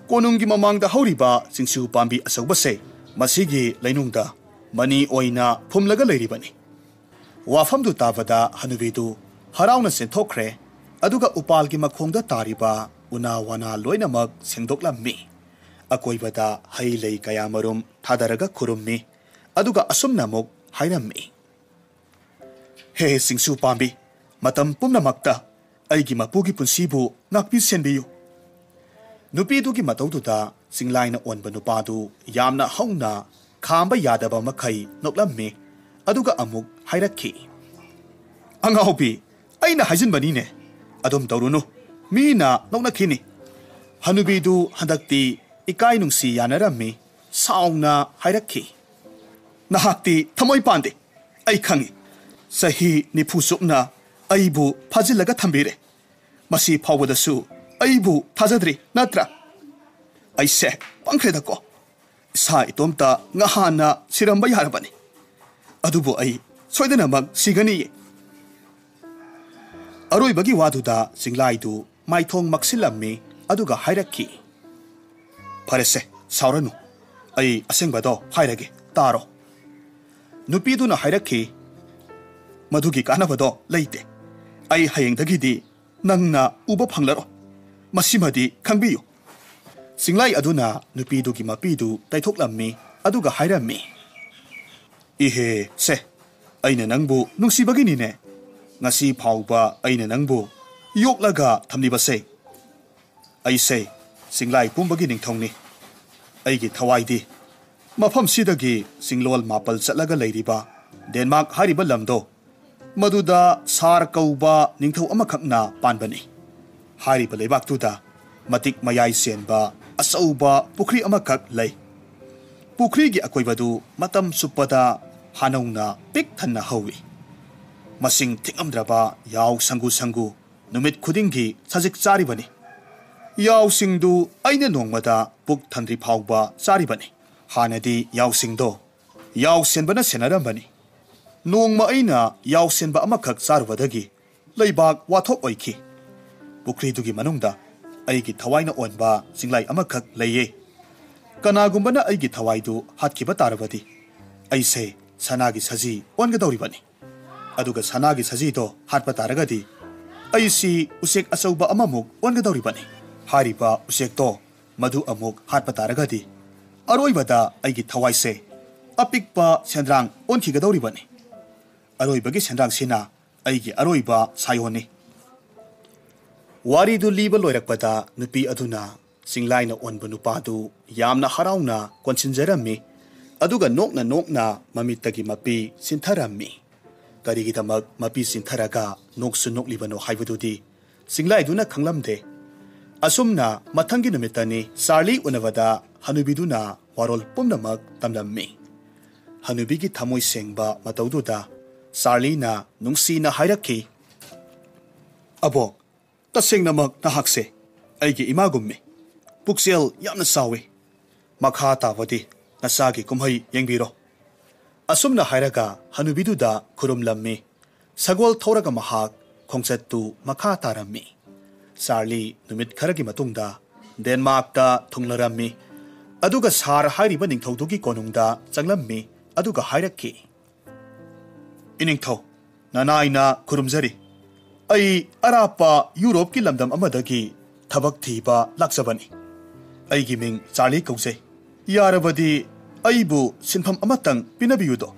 ꯀꯣꯅꯨꯡꯒꯤ ꯃꯃꯥꯡꯗ ꯍꯧꯔꯤꯕ ꯆꯤꯡꯁꯨ ꯄꯥꯝꯕꯤ ꯑꯆꯧꯕꯁꯦ, ꯃꯁꯤꯒꯤ ꯂꯩꯅꯨꯡꯗ ꯃꯅꯤ ꯑꯣꯏꯅ ꯐꯨꯝꯂꯒ ꯂꯩꯔꯤꯕꯅꯤ꯫" ꯋꯥꯐꯝꯗꯨ ꯇꯥꯕꯗ ꯍꯅꯨꯕꯤꯗꯨ ꯍꯔꯥꯎꯅ ꯆꯦꯟꯊꯣꯛꯈ꯭ꯔꯦ, ꯑꯗꯨꯒ ꯎꯄꯥꯜꯒꯤ ꯃꯈꯣꯡꯗ ꯇꯥꯔꯤꯕ ꯎꯅꯥ ꯋꯥꯅꯥ ꯂꯣꯏꯅꯃꯛ ꯁꯦꯡꯗꯣꯛꯂꯝꯃꯤ꯫ ꯑꯀꯣꯏꯕꯗ ꯍꯩ ꯂꯩ ꯀꯌꯥꯃꯔꯨꯝ ꯊꯥꯗꯔꯒ ꯈꯨꯔꯨꯝꯃꯤ, ꯑꯗꯨꯒ ꯑꯁꯨꯝꯅ ꯑꯃꯨꯛ ꯍꯥꯏꯔꯝꯃꯤ, "ꯍꯦ ꯆꯤꯡꯁꯨ ꯄꯥꯝꯕꯤ, ꯃꯇꯝ ꯄꯨꯝꯅꯃꯛꯇ ꯑꯩꯒꯤ ꯃꯄꯨꯒꯤ ꯄꯨꯟꯁꯤꯕꯨ ꯉꯥꯛꯄꯤ ꯁꯦꯟꯕꯤꯌꯨ꯫" ꯅꯨꯄꯤꯗꯨꯒꯤ ꯃꯇꯧꯗꯨꯗ ꯆꯤꯡꯂꯥꯏꯅ ꯑꯣꯟꯕ ꯅꯨꯄꯥꯗꯨ ꯌꯥꯝꯅ ꯍꯧꯅ, ꯈꯥꯝꯕ ꯌꯥꯗꯕ ꯃꯈꯩ ꯅꯣꯛꯂꯝꯃꯤ, ꯑꯗꯨꯒ ꯑꯃꯨꯛ ꯍꯥꯏꯔꯛꯈꯤ, "ꯑꯉꯥꯎꯕꯤ, ꯑꯩꯅ ꯍꯥꯏꯖꯤꯟꯕꯅꯤꯅꯦ꯫ ꯑꯗꯨꯝ ꯇꯧꯔꯨꯅꯨ, ꯃꯤꯅ ꯅꯣꯛꯅꯈꯤꯅꯤ꯫" ꯍꯅꯨꯕꯤꯗꯨ ꯍꯟꯗꯛꯇꯤ ꯏꯀꯥꯏ ꯅꯨꯡꯁꯤ ꯌꯥꯅꯔꯝꯃꯤ, ꯁꯥꯎꯅ ꯍꯥꯏꯔꯛꯈꯤ, "ꯅꯍꯥꯛꯇꯤ ꯊꯃꯣꯏ ꯄꯥꯟꯗꯦ, ꯑꯩ ꯈꯪꯏ꯫ ꯆꯍꯤ ꯅꯤꯐꯨ ꯆꯨꯞꯅ ꯑꯩꯕꯨ ꯐꯥꯖꯤꯜꯂꯒ ꯊꯝꯕꯤꯔꯦ꯫ ꯃꯁꯤ ꯐꯥꯎꯕꯗꯁꯨ ꯑꯩꯕꯨ ꯊꯥꯖꯗ꯭ꯔꯤ ꯅꯠꯇ꯭ꯔꯥ? ꯑꯩꯁꯦ ꯄꯪꯈ꯭ꯔꯦꯗꯀꯣ꯫ ꯏꯁꯥ ꯏꯇꯣꯝꯇ ꯉꯍꯥꯟꯅ ꯁꯤꯔꯝꯕ ꯌꯥꯔꯕꯅꯤ꯫ ꯑꯗꯨꯕꯨ ꯑꯩ ꯁꯣꯏꯗꯅꯃꯛ ꯁꯤꯒꯅꯤꯌꯦ꯫" ꯑꯔꯣꯏꯕꯒꯤ ꯋꯥꯗꯨꯗ ꯆꯤꯡꯂꯥꯏꯗꯨ ꯃꯥꯏꯊꯣꯡ ꯃꯛꯁꯤꯜꯂꯝꯃꯤ, ꯑꯗꯨꯒ ꯍꯥꯏꯔꯛꯈꯤ, "ꯐꯔꯦꯁꯦ, ꯁꯥꯎꯔꯅꯨ꯫ ꯑꯩ ꯑꯁꯦꯡꯕꯗꯣ ꯍꯥꯏꯔꯒꯦ, ꯇꯥꯔꯣ꯫" ꯅꯨꯄꯤꯗꯨꯅ ꯍꯥꯏꯔꯛꯈꯤ, "ꯃꯗꯨꯒꯤ ꯀꯥꯟꯅꯕꯗꯣ ꯂꯩꯇꯦ꯫ ꯑꯩ ꯍꯌꯦꯡꯗꯒꯤꯗꯤ ꯅꯪꯅ ꯎꯕ ꯐꯪꯂꯔꯣꯏ꯫ ꯃꯁꯤꯃꯗꯤ ꯈꯪꯕꯤꯌꯨ꯫" ꯆꯤꯡꯂꯥꯏ ꯑꯗꯨꯅ ꯅꯨꯄꯤꯗꯨꯒꯤ ꯃꯄꯤꯗꯨ ꯇꯩꯊꯣꯛꯂꯝꯃꯤ, ꯑꯗꯨꯒ ꯍꯥꯏꯔꯝꯃꯤ, "ꯏꯍꯦ, ꯁꯦ, ꯑꯩꯅ ꯅꯪꯕꯨ ꯅꯨꯡꯁꯤꯕꯒꯤꯅꯤꯅꯦ꯫ ꯉꯁꯤ ꯐꯥꯎꯕ ꯑꯩꯅ ꯅꯪꯕꯨ ꯌꯣꯛꯂꯒ ꯊꯝꯂꯤꯕꯁꯦ꯫ ꯑꯩꯁꯦ ꯆꯤꯡꯂꯥꯏ ꯄꯨꯝꯕꯒꯤ ꯅꯤꯡꯊꯧꯅꯤ꯫ ꯑꯩꯒꯤ ꯊꯋꯥꯏꯗꯤ ꯃꯐꯝꯁꯤꯗꯒꯤ ꯆꯤꯡꯂꯣꯜ ꯃꯥꯄꯜ ꯆꯠꯂꯒ ꯂꯩꯔꯤꯕ ꯗꯦꯟꯃꯥꯔꯛ ꯍꯥꯏꯔꯤꯕ ꯂꯝꯗꯣ, ꯃꯗꯨꯗ ꯁꯥꯔ ꯀꯧꯕ ꯅꯤꯡꯊꯧ ꯑꯃꯈꯛꯅ ꯄꯥꯟꯕꯅꯤ꯫ ꯍꯥꯏꯔꯤꯕ ꯂꯩꯕꯥꯛꯇꯨꯗ ꯃꯇꯤꯛ ꯃꯌꯥꯏ ꯆꯦꯟꯕ ꯑꯆꯧꯕ ꯄꯨꯈ꯭ꯔꯤ ꯑꯃꯈꯛ ꯂꯩ꯫ ꯄꯨꯈ꯭ꯔꯤꯒꯤ ꯑꯀꯣꯏꯕꯗꯨ ꯃꯇꯝ ꯆꯨꯞꯄꯗ ꯍꯥꯅꯧꯅ ꯄꯤꯛ ꯊꯟꯅ ꯍꯧꯏ꯫ ꯃꯁꯤꯡ ꯊꯤꯉꯝꯗ꯭ꯔꯕ ꯌꯥꯎ ꯁꯪꯒꯨ ꯁꯪꯒꯨ ꯅꯨꯃꯤꯠ ꯈꯨꯗꯤꯡꯒꯤ ꯁꯖꯤꯛ ꯆꯥꯔꯤꯕꯅꯤ꯫ ꯌꯥꯎꯁꯤꯡꯗꯨ ꯑꯩꯅ ꯅꯣꯡꯃꯗ ꯄꯨꯛ ꯊꯟꯗ꯭ꯔꯤ ꯐꯥꯎꯕ ꯆꯥꯔꯤꯕꯅꯤ꯫ ꯍꯥꯟꯅꯗꯤ ꯌꯥꯎꯁꯤꯡꯗꯣ ꯌꯥꯎ ꯁꯦꯟꯕꯅ ꯁꯦꯟꯅꯔꯝꯕꯅꯤ꯫ ꯅꯣꯡꯃ ꯑꯩꯅ ꯌꯥꯎ ꯁꯦꯟꯕ ꯑꯃꯈꯛ ꯆꯥꯔꯨꯕꯗꯒꯤ ꯂꯩꯕꯥꯛ ꯋꯥꯊꯣꯛ ꯑꯣꯏꯈꯤ꯫ ꯄꯨꯈ꯭ꯔꯤꯗꯨꯒꯤ ꯃꯅꯨꯡꯗ ꯑꯩꯒꯤ ꯊꯋꯥꯏꯅ ꯑꯣꯟꯕ ꯆꯤꯡꯂꯥꯏ ꯑꯃꯈꯛ ꯂꯩꯌꯦ꯫ ꯀꯅꯥꯒꯨꯝꯕꯅ ꯑꯩꯒꯤ ꯊꯋꯥꯏꯗꯨ ꯍꯥꯠꯈꯤꯕ ꯇꯥꯔꯕꯗꯤ ꯑꯩꯁꯦ ꯁꯅꯥꯒꯤ ꯁꯖꯤ ꯑꯣꯟꯒꯗꯧꯔꯤꯕꯅꯤ꯫ ꯑꯗꯨꯒ ꯁꯅꯥꯒꯤ ꯁꯖꯤꯗꯣ ꯍꯥꯠꯄ ꯇꯥꯔꯒꯗꯤ ꯑꯩꯁꯤ ꯎꯆꯦꯛ ꯑꯆꯧꯕ ꯑꯃꯃꯨꯛ ꯑꯣꯟꯒꯗꯧꯔꯤꯕꯅꯤ꯫ ꯍꯥꯏꯔꯤꯕ ꯎꯆꯦꯛꯇꯣ ꯃꯗꯨ ꯑꯃꯨꯛ ꯍꯥꯠꯄ ꯇꯥꯔꯒꯗꯤ ꯑꯔꯣꯏꯕꯗ ꯑꯩꯒꯤ ꯊꯋꯥꯏꯁꯦ ꯑꯄꯤꯛꯄ ꯁꯦꯟꯗ꯭ꯔꯥꯡ ꯑꯣꯟꯈꯤꯒꯗꯧꯔꯤꯕꯅꯤ꯫ ꯑꯔꯣꯏꯕꯒꯤ ꯁꯦꯟꯗ꯭ꯔꯥꯡꯁꯤꯅ ꯑꯩꯒꯤ ꯑꯔꯣꯏꯕ ꯁꯥꯏꯑꯣꯟꯅꯤ꯫ ꯋꯥꯔꯤꯗꯨ ꯂꯤꯕ ꯂꯣꯏꯔꯛꯄꯗ ꯅꯨꯄꯤ ꯑꯗꯨꯅ ꯆꯤꯡꯂꯥꯏꯅ ꯑꯣꯟꯕ ꯅꯨꯄꯥꯗꯨ ꯌꯥꯝꯅ ꯍꯔꯥꯎꯅ ꯀꯣꯟꯁꯤꯟꯖꯔꯝꯃꯤ꯫ ꯑꯗꯨꯒ ꯅꯣꯛꯅ ꯅꯣꯛꯅ ꯃꯃꯤꯠꯇꯒꯤ ꯃꯄꯤ ꯆꯤꯟꯊꯔꯝꯃꯤ꯫ ꯀꯔꯤꯒꯤꯗꯃꯛ ꯃꯄꯤ ꯆꯤꯟꯊꯔꯒ ꯅꯣꯛꯁꯨ ꯅꯣꯛꯂꯤꯕꯅꯣ ꯍꯥꯏꯕꯗꯨꯗꯤ ꯆꯤꯡꯂꯥꯏꯗꯨꯅ ꯈꯪꯂꯝꯗꯦ꯫ ꯑꯁꯨꯝꯅ ꯃꯊꯪꯒꯤ ꯅꯨꯃꯤꯠꯇꯅꯤ ꯆꯥꯔꯂꯤ ꯎꯅꯕꯗ ꯍꯅꯨꯕꯤꯗꯨꯅ ꯋꯥꯔꯣꯜ ꯄꯨꯝꯅꯃꯛ ꯇꯝꯂꯝꯃꯤ꯫ ꯍꯅꯨꯕꯤꯒꯤ ꯊꯃꯣꯏ ꯁꯦꯡꯕ ꯃꯇꯧꯗꯨꯗ ꯆꯥꯔꯂꯤꯅ ꯅꯨꯡꯁꯤꯅ ꯍꯥꯏꯔꯛꯈꯤ, "ꯑꯕꯣꯛ, ꯇꯁꯦꯡꯅꯃꯛ ꯅꯍꯥꯛꯁꯦ ꯑꯩꯒꯤ ꯏꯃꯥꯒꯨꯝꯃꯤ꯫ ꯄꯨꯛꯆꯦꯜ ꯌꯥꯝꯅ ꯆꯥꯎꯏ꯫ ꯃꯈꯥ ꯇꯥꯕꯗꯤ ꯅꯆꯥꯒꯤ ꯀꯨꯝꯍꯩ ꯌꯦꯡꯕꯤꯔꯣ꯫" ꯑꯁꯨꯝꯅ ꯍꯥꯏꯔꯒ ꯍꯅꯨꯕꯤꯗꯨꯗ ꯈꯨꯔꯨꯝꯂꯝꯃꯤ꯫ ꯁꯒꯣꯜ ꯊꯧꯔꯒ ꯃꯍꯥꯛ ꯈꯣꯡꯆꯠꯇꯨ ꯃꯈꯥ ꯇꯥꯔꯝꯃꯤ꯫ ꯆꯥꯔꯂꯤ ꯅꯨꯃꯤꯠ ꯈꯔꯒꯤ ꯃꯇꯨꯡꯗ ꯗꯦꯟꯃꯥꯔꯛꯇ ꯊꯨꯡꯂꯔꯝꯃꯤ꯫ ꯑꯗꯨꯒ ꯁꯥꯔ ꯍꯥꯏꯔꯤꯕ ꯅꯤꯡꯊꯧꯗꯨꯒꯤ ꯀꯣꯅꯨꯡꯗ ꯆꯪꯂꯝꯃꯤ꯫ ꯑꯗꯨꯒ ꯍꯥꯏꯔꯛꯈꯤ, "ꯏꯅꯤꯡꯊꯧ, ꯅꯅꯥꯏꯅ ꯈꯨꯔꯨꯝꯖꯔꯤ꯫ ꯑꯩ ꯑꯔꯥꯞꯄ ꯌꯨꯔꯣꯞꯀꯤ ꯂꯝꯗꯝ ꯑꯃꯗꯒꯤ ꯊꯕꯛ ꯊꯤꯕ ꯂꯥꯛꯆꯕꯅꯤ꯫ ꯑꯩꯒꯤ ꯃꯤꯡ ꯆꯥꯔꯂꯤ ꯀꯧꯖꯩ꯫ ꯌꯥꯔꯕꯗꯤ ꯑꯩꯕꯨ ꯁꯤꯟꯐꯝ ꯑꯃꯇꯪ ꯄꯤꯅꯕꯤꯌꯨꯗꯣ꯫"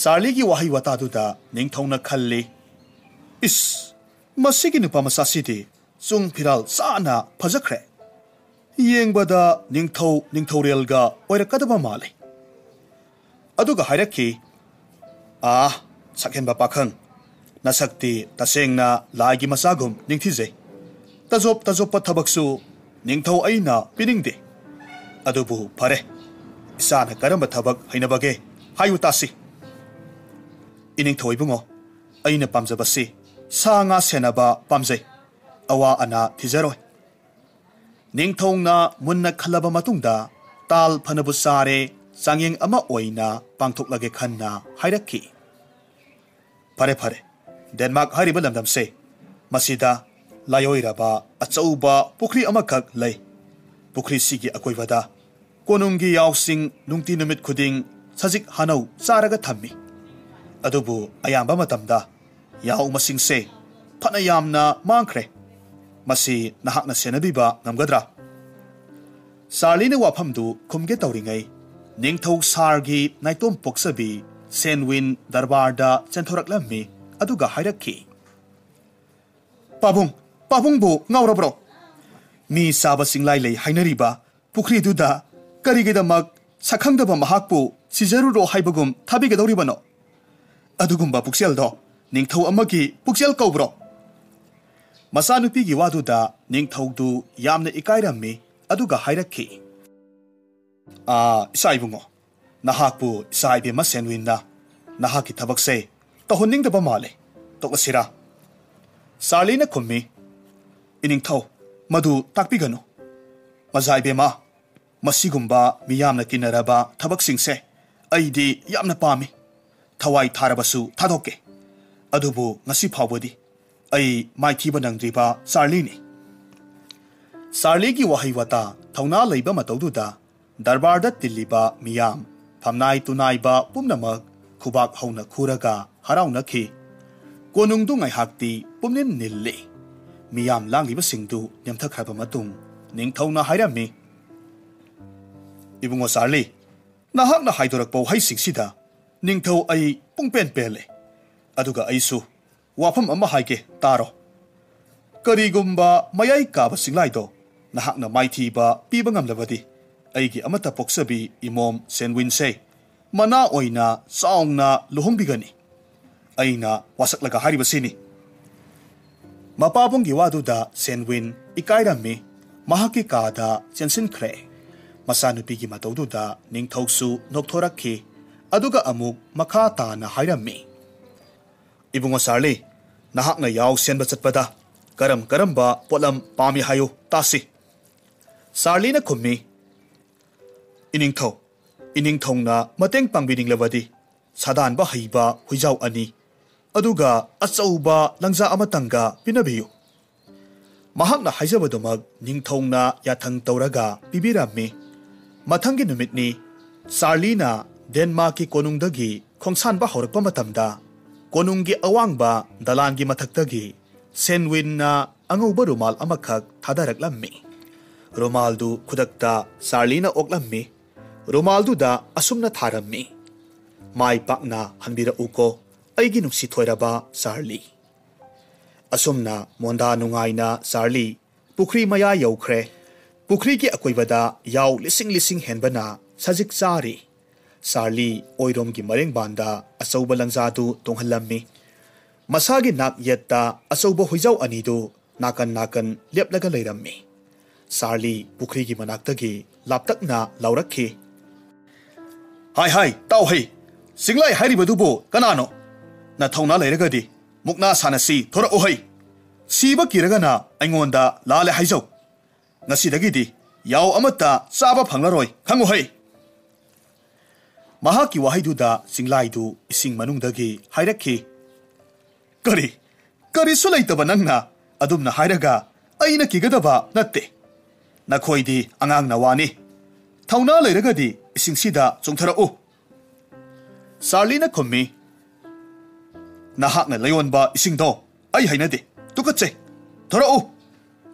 ꯆꯥꯔꯂꯤꯒꯤ ꯋꯥꯍꯩ ꯋꯥꯇꯥꯗꯨꯗ ꯅꯤꯡꯊꯧꯅ ꯈꯜꯂꯤ, "ꯏꯁ, ꯃꯁꯤꯒꯤ ꯅꯨꯄꯥ ꯃꯆꯥꯁꯤꯗꯤ ꯆꯨꯡ ꯐꯤꯔꯥꯜ ꯆꯥꯅ ꯐꯖꯈ꯭ꯔꯦ꯫ ꯌꯦꯡꯕꯗ ꯅꯤꯡꯊꯧ ꯅꯤꯡꯊꯧꯔꯦꯜꯒ ꯑꯣꯏꯔꯛꯀꯗꯕ ꯃꯥꯜꯂꯤ꯫" ꯑꯗꯨꯒ ꯍꯥꯏꯔꯛꯈꯤ, "ꯑꯥ, ꯁꯛꯍꯦꯟꯕ ꯄꯥꯈꯪ, ꯅꯁꯛꯇꯤ ꯇꯁꯦꯡꯅ ꯂꯥꯏꯒꯤ ꯃꯆꯥꯒꯨꯝ ꯅꯤꯡꯊꯤꯖꯩ꯫ ꯇꯖꯣꯞ ꯇꯖꯣꯞꯄ ꯊꯕꯛꯁꯨ ꯅꯤꯡꯊꯧ ꯑꯩꯅ ꯄꯤꯅꯤꯡꯗꯦ꯫ ꯑꯗꯨꯕꯨ ꯐꯔꯦ, ꯏꯆꯥꯅ ꯀꯔꯝꯕ ꯊꯕꯛ ꯍꯩꯅꯕꯒꯦ ꯍꯥꯏꯌꯨ ꯇꯥꯁꯤ꯫" "ꯏꯅꯤꯡꯊꯧ ꯏꯕꯨꯡꯉꯣ, ꯑꯩꯅ ꯄꯥꯝꯖꯕꯁꯤ ꯁꯥ ꯉꯥ ꯁꯦꯟꯅꯕ ꯄꯥꯝꯖꯩ꯫ ꯑꯋꯥ ꯑꯅꯥ ꯊꯤꯖꯔꯣꯏ꯫" ꯅꯤꯡꯊꯧꯅ ꯃꯨꯟꯅ ꯈꯜꯂꯕ ꯃꯇꯨꯡꯗ ꯇꯥꯜ ꯐꯅꯕꯨ ꯆꯥꯔꯦ, ꯆꯥꯡꯌꯦꯡ ꯑꯃ ꯑꯣꯏꯅ ꯄꯥꯡꯊꯣꯛꯂꯒꯦ ꯈꯟꯅ ꯍꯥꯏꯔꯛꯈꯤ꯫ "ꯐꯔꯦ, ꯐꯔꯦ꯫ ꯗꯦꯟꯃꯥꯔꯛ ꯍꯥꯏꯔꯤꯕ ꯂꯝꯗꯝꯁꯦ, ꯃꯁꯤꯗ ꯂꯥꯏꯑꯣꯏꯔꯕ ꯑꯆꯧꯕ ꯄꯨꯈ꯭ꯔꯤ ꯑꯃꯈꯛ ꯂꯩ꯫ ꯄꯨꯈ꯭ꯔꯤꯁꯤꯒꯤ ꯑꯀꯣꯏꯕꯗ ꯀꯣꯅꯨꯡꯒꯤ ꯌꯥꯎꯁꯤꯡ ꯅꯨꯡꯇꯤ ꯅꯨꯃꯤꯠ ꯈꯨꯗꯤꯡ ꯁꯖꯤꯛ ꯍꯥꯅꯧ ꯆꯥꯔꯒ ꯊꯝꯃꯤ꯫ ꯑꯗꯨꯕꯨ ꯑꯌꯥꯝꯕ ꯃꯇꯝꯗ ꯌꯥꯎ ꯃꯁꯤꯡꯁꯦ ꯐꯅ ꯌꯥꯝꯅ ꯃꯥꯡꯈ꯭ꯔꯦ꯫ ꯃꯁꯤ ꯅꯍꯥꯛꯅ ꯁꯦꯟꯅꯕꯤꯕ ꯉꯝꯒꯗ꯭ꯔꯥ?" ꯆꯥꯔꯂꯤꯅ ꯋꯥꯐꯝꯗꯨ ꯈꯨꯝꯒꯦ ꯇꯧꯔꯤꯉꯩ, ꯅꯤꯡꯊꯧ ꯁꯥꯔꯒꯤ ꯅꯥꯏꯇꯣꯝ ꯄꯣꯛꯆꯕꯤ ꯁꯦꯟꯋꯤꯟ ꯗꯔꯕꯥꯔꯗ ꯆꯦꯟꯊꯣꯔꯛꯂꯝꯃꯤ꯫ ꯑꯗꯨꯒ ꯍꯥꯏꯔꯛꯈꯤ, "ꯄꯥꯕꯨꯡ, ꯄꯥꯕꯨꯡꯕꯨ ꯉꯥꯎꯔꯕ꯭ꯔꯣ? ꯃꯤ ꯆꯥꯕ ꯆꯤꯡꯂꯥꯏ ꯂꯩ ꯍꯥꯏꯅꯔꯤꯕ ꯄꯨꯈ꯭ꯔꯤꯗꯨꯗ ꯀꯔꯤꯒꯤꯗꯃꯛ ꯁꯛꯈꯪꯗꯕ ꯃꯍꯥꯛꯄꯨ ꯁꯤꯖꯔꯨꯔꯣ ꯍꯥꯏꯕꯒꯨꯝ ꯊꯥꯕꯤꯒꯗꯧꯔꯤꯕꯅꯣ? ꯑꯗꯨꯒꯨꯝꯕ ꯄꯨꯛꯆꯦꯜꯗꯣ ꯅꯤꯡꯊꯧ ꯑꯃꯒꯤ ꯄꯨꯛꯆꯦꯜ ꯀꯧꯕ꯭ꯔꯣ?" ꯃꯆꯥꯅꯨꯄꯤꯒꯤ ꯋꯥꯗꯨꯗ ꯅꯤꯡꯊꯧꯗꯨ ꯌꯥꯝꯅ ꯏꯀꯥꯏꯔꯝꯃꯤ꯫ ꯑꯗꯨꯒ ꯍꯥꯏꯔꯛꯈꯤ, "ꯑꯥ, ꯏꯆꯥ ꯏꯕꯨꯡꯉꯣ, ꯅꯍꯥꯛꯄꯨ ꯏꯆꯥ ꯏꯕꯦꯝꯃ ꯁꯦꯟꯋꯤꯟꯅ ꯅꯍꯥꯛꯀꯤ ꯊꯕꯛꯁꯦ ꯇꯧꯍꯟꯅꯤꯡꯗꯕ ꯃꯥꯜꯂꯦ꯫ ꯇꯣꯛꯂꯁꯤꯔꯥ?" ꯆꯥꯔꯂꯤꯅ ꯈꯨꯝꯃꯤ, "ꯏꯅꯤꯡꯊꯧ, ꯃꯗꯨ ꯇꯥꯛꯄꯤꯒꯅꯨ꯫ ꯃꯖꯥ ꯏꯕꯦꯝꯃ, ꯃꯁꯤꯒꯨꯝꯕ ꯃꯤꯌꯥꯝꯅ ꯀꯤꯟꯅꯔꯕ ꯊꯕꯛꯁꯤꯡꯁꯦ ꯑꯩꯗꯤ ꯌꯥꯝꯅ ꯄꯥꯝꯃꯤ꯫ ꯊꯋꯥꯏ ꯊꯥꯔꯕꯁꯨ ꯊꯥꯗꯣꯛꯀꯦ꯫ ꯑꯗꯨꯕꯨ ꯉꯁꯤ ꯐꯥꯎꯕꯗꯤ ꯑꯩ ꯃꯥꯏꯊꯤꯕ ꯅꯪꯗ꯭ꯔꯤꯕ ꯆꯥꯔꯂꯤꯅꯤ꯫" ꯆꯥꯔꯂꯤꯒꯤ ꯋꯥꯍꯩ ꯋꯥꯇꯥ ꯊꯧꯅꯥ ꯂꯩꯕ ꯃꯇꯧꯗꯨꯗ ꯗꯔꯕꯥꯔꯗ ꯇꯤꯜꯂꯤꯕ ꯃꯤꯌꯥꯝ, ꯐꯝꯅꯥꯏ ꯇꯨꯅꯥꯏꯕ ꯄꯨꯝꯅꯃꯛ ꯈꯨꯕꯥꯛ ꯍꯧꯅ ꯈꯨꯔꯒ ꯍꯔꯥꯎꯅꯈꯤ꯫ ꯀꯣꯅꯨꯡꯗꯨ ꯉꯥꯏꯍꯥꯛꯇꯤ ꯄꯨꯝꯅꯤꯜ ꯅꯤꯜꯂꯤ꯫ ꯃꯤꯌꯥꯝ ꯂꯥꯡꯂꯤꯕꯁꯤꯡꯗꯨ ꯅꯦꯝꯊꯈ꯭ꯔꯕ ꯃꯇꯨꯡ ꯅꯤꯡꯊꯧꯅ ꯍꯥꯏꯔꯝꯃꯤ, "ꯏꯕꯨꯡꯉꯣ ꯆꯥꯔꯂꯤ, ꯅꯍꯥꯛꯅ ꯍꯥꯏꯗꯣꯔꯛꯄ ꯋꯥꯍꯩꯁꯤꯡꯁꯤꯗ ꯅꯤꯡꯊꯧ ꯑꯩ ꯄꯨꯡꯄꯦꯟ ꯄꯦꯜꯂꯦ꯫ ꯑꯗꯨꯒ ꯑꯩꯁꯨ ꯋꯥꯐꯝ ꯑꯃ ꯍꯥꯏꯒꯦ, ꯇꯥꯔꯣ꯫ ꯀꯔꯤꯒꯨꯝꯕ ꯃꯌꯥꯏ ꯀꯥꯕ ꯆꯤꯡꯂꯥꯏꯗꯣ ꯅꯍꯥꯛꯅ ꯃꯥꯏꯊꯤꯕ ꯄꯤꯕ ꯉꯝꯂꯕꯗꯤ, ꯑꯩꯒꯤ ꯑꯃꯠꯇ ꯄꯣꯛꯆꯕꯤ ꯏꯃꯣꯝ ꯁꯦꯟꯋꯤꯟꯁꯦ ꯃꯅꯥ ꯑꯣꯏꯅ ꯆꯥꯎꯅ ꯂꯨꯍꯣꯡꯕꯤꯒꯅꯤ꯫ ꯑꯩꯅ ꯋꯥꯁꯛꯂꯒ ꯍꯥꯏꯔꯤꯕꯁꯤꯅꯤ꯫" ꯃꯄꯥꯕꯨꯡꯒꯤ ꯋꯥꯗꯨꯗ ꯁꯦꯟꯋꯤꯟ ꯏꯀꯥꯏꯔꯝꯃꯤ꯫ ꯃꯍꯥꯛꯀꯤ ꯀꯥꯗ ꯆꯦꯟꯁꯤꯟꯈ꯭ꯔꯦ꯫ ꯃꯆꯥꯅꯨꯄꯤꯒꯤ ꯃꯇꯧꯗꯨꯗ ꯅꯤꯡꯊꯧꯁꯨ ꯅꯣꯛꯊꯣꯔꯛꯈꯤ꯫ ꯑꯗꯨꯒ ꯑꯃꯨꯛ ꯃꯈꯥ ꯇꯥꯅ ꯍꯥꯏꯔꯝꯃꯤ, "ꯏꯕꯨꯡꯉꯣ ꯆꯥꯔꯂꯤ, ꯅꯍꯥꯛꯅ ꯌꯥꯎ ꯁꯦꯟꯕ ꯆꯠꯄꯗ ꯀꯔꯝ ꯀꯔꯝꯕ ꯄꯣꯠꯂꯝ ꯄꯥꯝꯃꯤ ꯍꯥꯏꯌꯨ ꯇꯥꯁꯤ?" ꯆꯥꯔꯂꯤꯅ ꯈꯨꯝꯃꯤ, "ꯏꯅꯤꯡꯊꯧ, ꯏꯅꯤꯡꯊꯧꯅ ꯃꯇꯦꯡ ꯄꯥꯡꯕꯤꯅꯤꯡꯂꯕꯗꯤ ꯁꯥꯗꯥꯟꯕ ꯍꯩꯕ ꯍꯨꯏꯖꯥꯎ ꯑꯅꯤ, ꯑꯗꯨꯒ ꯑꯆꯧꯕ ꯂꯪꯖꯥ ꯑꯃꯇꯪꯒ ꯄꯤꯅꯕꯤꯌꯨ꯫" ꯃꯍꯥꯛꯅ ꯍꯥꯏꯖꯕꯗꯨꯃꯛ ꯅꯤꯡꯊꯧꯅ ꯌꯥꯊꯪ ꯇꯧꯔꯒ ꯄꯤꯕꯤꯔꯝꯃꯤ꯫ ꯃꯊꯪꯒꯤ ꯅꯨꯃꯤꯠꯅꯤ꯫ ꯆꯥꯔꯂꯤꯅ ꯗꯦꯟꯃꯥꯔꯛꯀꯤ ꯀꯣꯅꯨꯡꯗꯒꯤ ꯈꯣꯡꯁꯥꯟꯕ ꯍꯧꯔꯛꯄ ꯃꯇꯝꯗ, ꯀꯣꯅꯨꯡꯒꯤ ꯑꯋꯥꯡꯕ ꯗꯂꯥꯟꯒꯤ ꯃꯊꯛꯇꯒꯤ ꯁꯦꯟꯋꯤꯟꯅ ꯑꯉꯧꯕ ꯔꯨꯃꯥꯜ ꯑꯃꯈꯛ ꯊꯥꯗꯔꯛꯂꯝꯃꯤ꯫ ꯔꯨꯃꯥꯜꯗꯨ ꯈꯨꯗꯛꯇ ꯆꯥꯔꯂꯤꯅ ꯑꯣꯛꯂꯝꯃꯤ꯫ ꯔꯨꯃꯥꯜꯗꯨꯗ ꯑꯁꯨꯝꯅ ꯊꯥꯔꯝꯃꯤ, "ꯃꯥꯏ ꯄꯥꯛꯅ ꯍꯟꯕꯤꯔꯛꯎꯀꯣ, ꯑꯩꯒꯤ ꯅꯨꯡꯁꯤ ꯊꯣꯏꯔꯕ ꯆꯥꯔꯂꯤ꯫" ꯑꯁꯨꯝꯅ ꯃꯣꯟꯗꯥ ꯅꯨꯡꯉꯥꯏꯅ ꯆꯥꯔꯂꯤ ꯄꯨꯈ꯭ꯔꯤ ꯃꯌꯥ ꯌꯧꯈ꯭ꯔꯦ꯫ ꯄꯨꯈ꯭ꯔꯤꯒꯤ ꯑꯀꯣꯏꯕꯗ ꯌꯥꯎ ꯂꯤꯁꯤꯡ ꯂꯤꯁꯤꯡ ꯍꯦꯟꯕꯅ ꯁꯖꯤꯛ ꯆꯥꯔꯤ꯫ ꯆꯥꯔꯂꯤ ꯑꯣꯏꯔꯣꯝꯒꯤ ꯃꯔꯦꯡꯕꯥꯟꯗ ꯑꯆꯧꯕ ꯂꯪꯖꯥꯗꯨ ꯇꯣꯡꯍꯜꯂꯝꯃꯤ꯫ ꯃꯁꯥꯒꯤ ꯅꯥꯛ ꯌꯦꯠꯇ ꯑꯆꯧꯕ ꯍꯨꯏꯖꯥꯎ ꯑꯅꯤꯗꯨ ꯅꯥꯀꯟ ꯅꯥꯀꯟ ꯂꯦꯞꯂꯒ ꯂꯩꯔꯝꯃꯤ꯫ ꯆꯥꯔꯂꯤ ꯄꯨꯈ꯭ꯔꯤꯒꯤ ꯃꯅꯥꯛꯇꯒꯤ ꯂꯥꯞꯇꯛꯅ ꯂꯥꯎꯔꯛꯈꯤ, "ꯍꯥꯏ ꯍꯥꯏ, ꯇꯥꯎ ꯍꯩ, ꯆꯤꯡꯂꯥꯏ ꯍꯥꯏꯔꯤꯕꯗꯨꯕꯨ ꯀꯅꯥꯅꯣ? ꯅꯊꯧꯅꯥ ꯂꯩꯔꯒꯗꯤ ꯃꯨꯛꯅꯥ ꯁꯥꯟꯅꯁꯤ, ꯊꯣꯔꯛꯎ ꯍꯩ꯫ ꯁꯤꯕ ꯀꯤꯔꯒꯅ ꯑꯩꯉꯣꯟꯗ ꯂꯥꯜꯂꯦ ꯍꯥꯏꯖꯧ꯫ ꯉꯁꯤꯗꯒꯤꯗꯤ ꯌꯥꯎ ꯑꯃꯠꯇ ꯆꯥꯕ ꯐꯪꯂꯔꯣꯏ, ꯈꯪꯉꯨ ꯍꯩ꯫" ꯃꯍꯥꯛꯀꯤ ꯋꯥꯍꯩꯗꯨꯗ ꯆꯤꯡꯂꯥꯏꯗꯨ ꯏꯁꯤꯡ ꯃꯅꯨꯡꯗꯒꯤ ꯍꯥꯏꯔꯛꯈꯤ, "ꯀꯔꯤ? ꯀꯔꯤꯁꯨ ꯂꯩꯇꯕ ꯅꯪꯅ ꯑꯗꯨꯝꯅ ꯍꯥꯏꯔꯒ ꯑꯩꯅ ꯀꯤꯒꯗꯕ ꯅꯠꯇꯦ꯫ ꯅꯈꯣꯏꯗꯤ ꯑꯉꯥꯡ ꯅꯋꯥꯅꯤ꯫ ꯊꯧꯅꯥ ꯂꯩꯔꯒꯗꯤ ꯏꯁꯤꯡꯁꯤꯗ ꯆꯣꯡꯊꯔꯛꯎ꯫" ꯆꯥꯔꯂꯤꯅ ꯈꯨꯝꯃꯤ, "ꯅꯍꯥꯛꯅ ꯂꯩꯌꯣꯟꯕ ꯏꯁꯤꯡꯗꯣ ꯑꯩ ꯍꯩꯅꯗꯦ, ꯇꯨꯀꯠꯆꯩ꯫ ꯊꯣꯔꯛꯎ,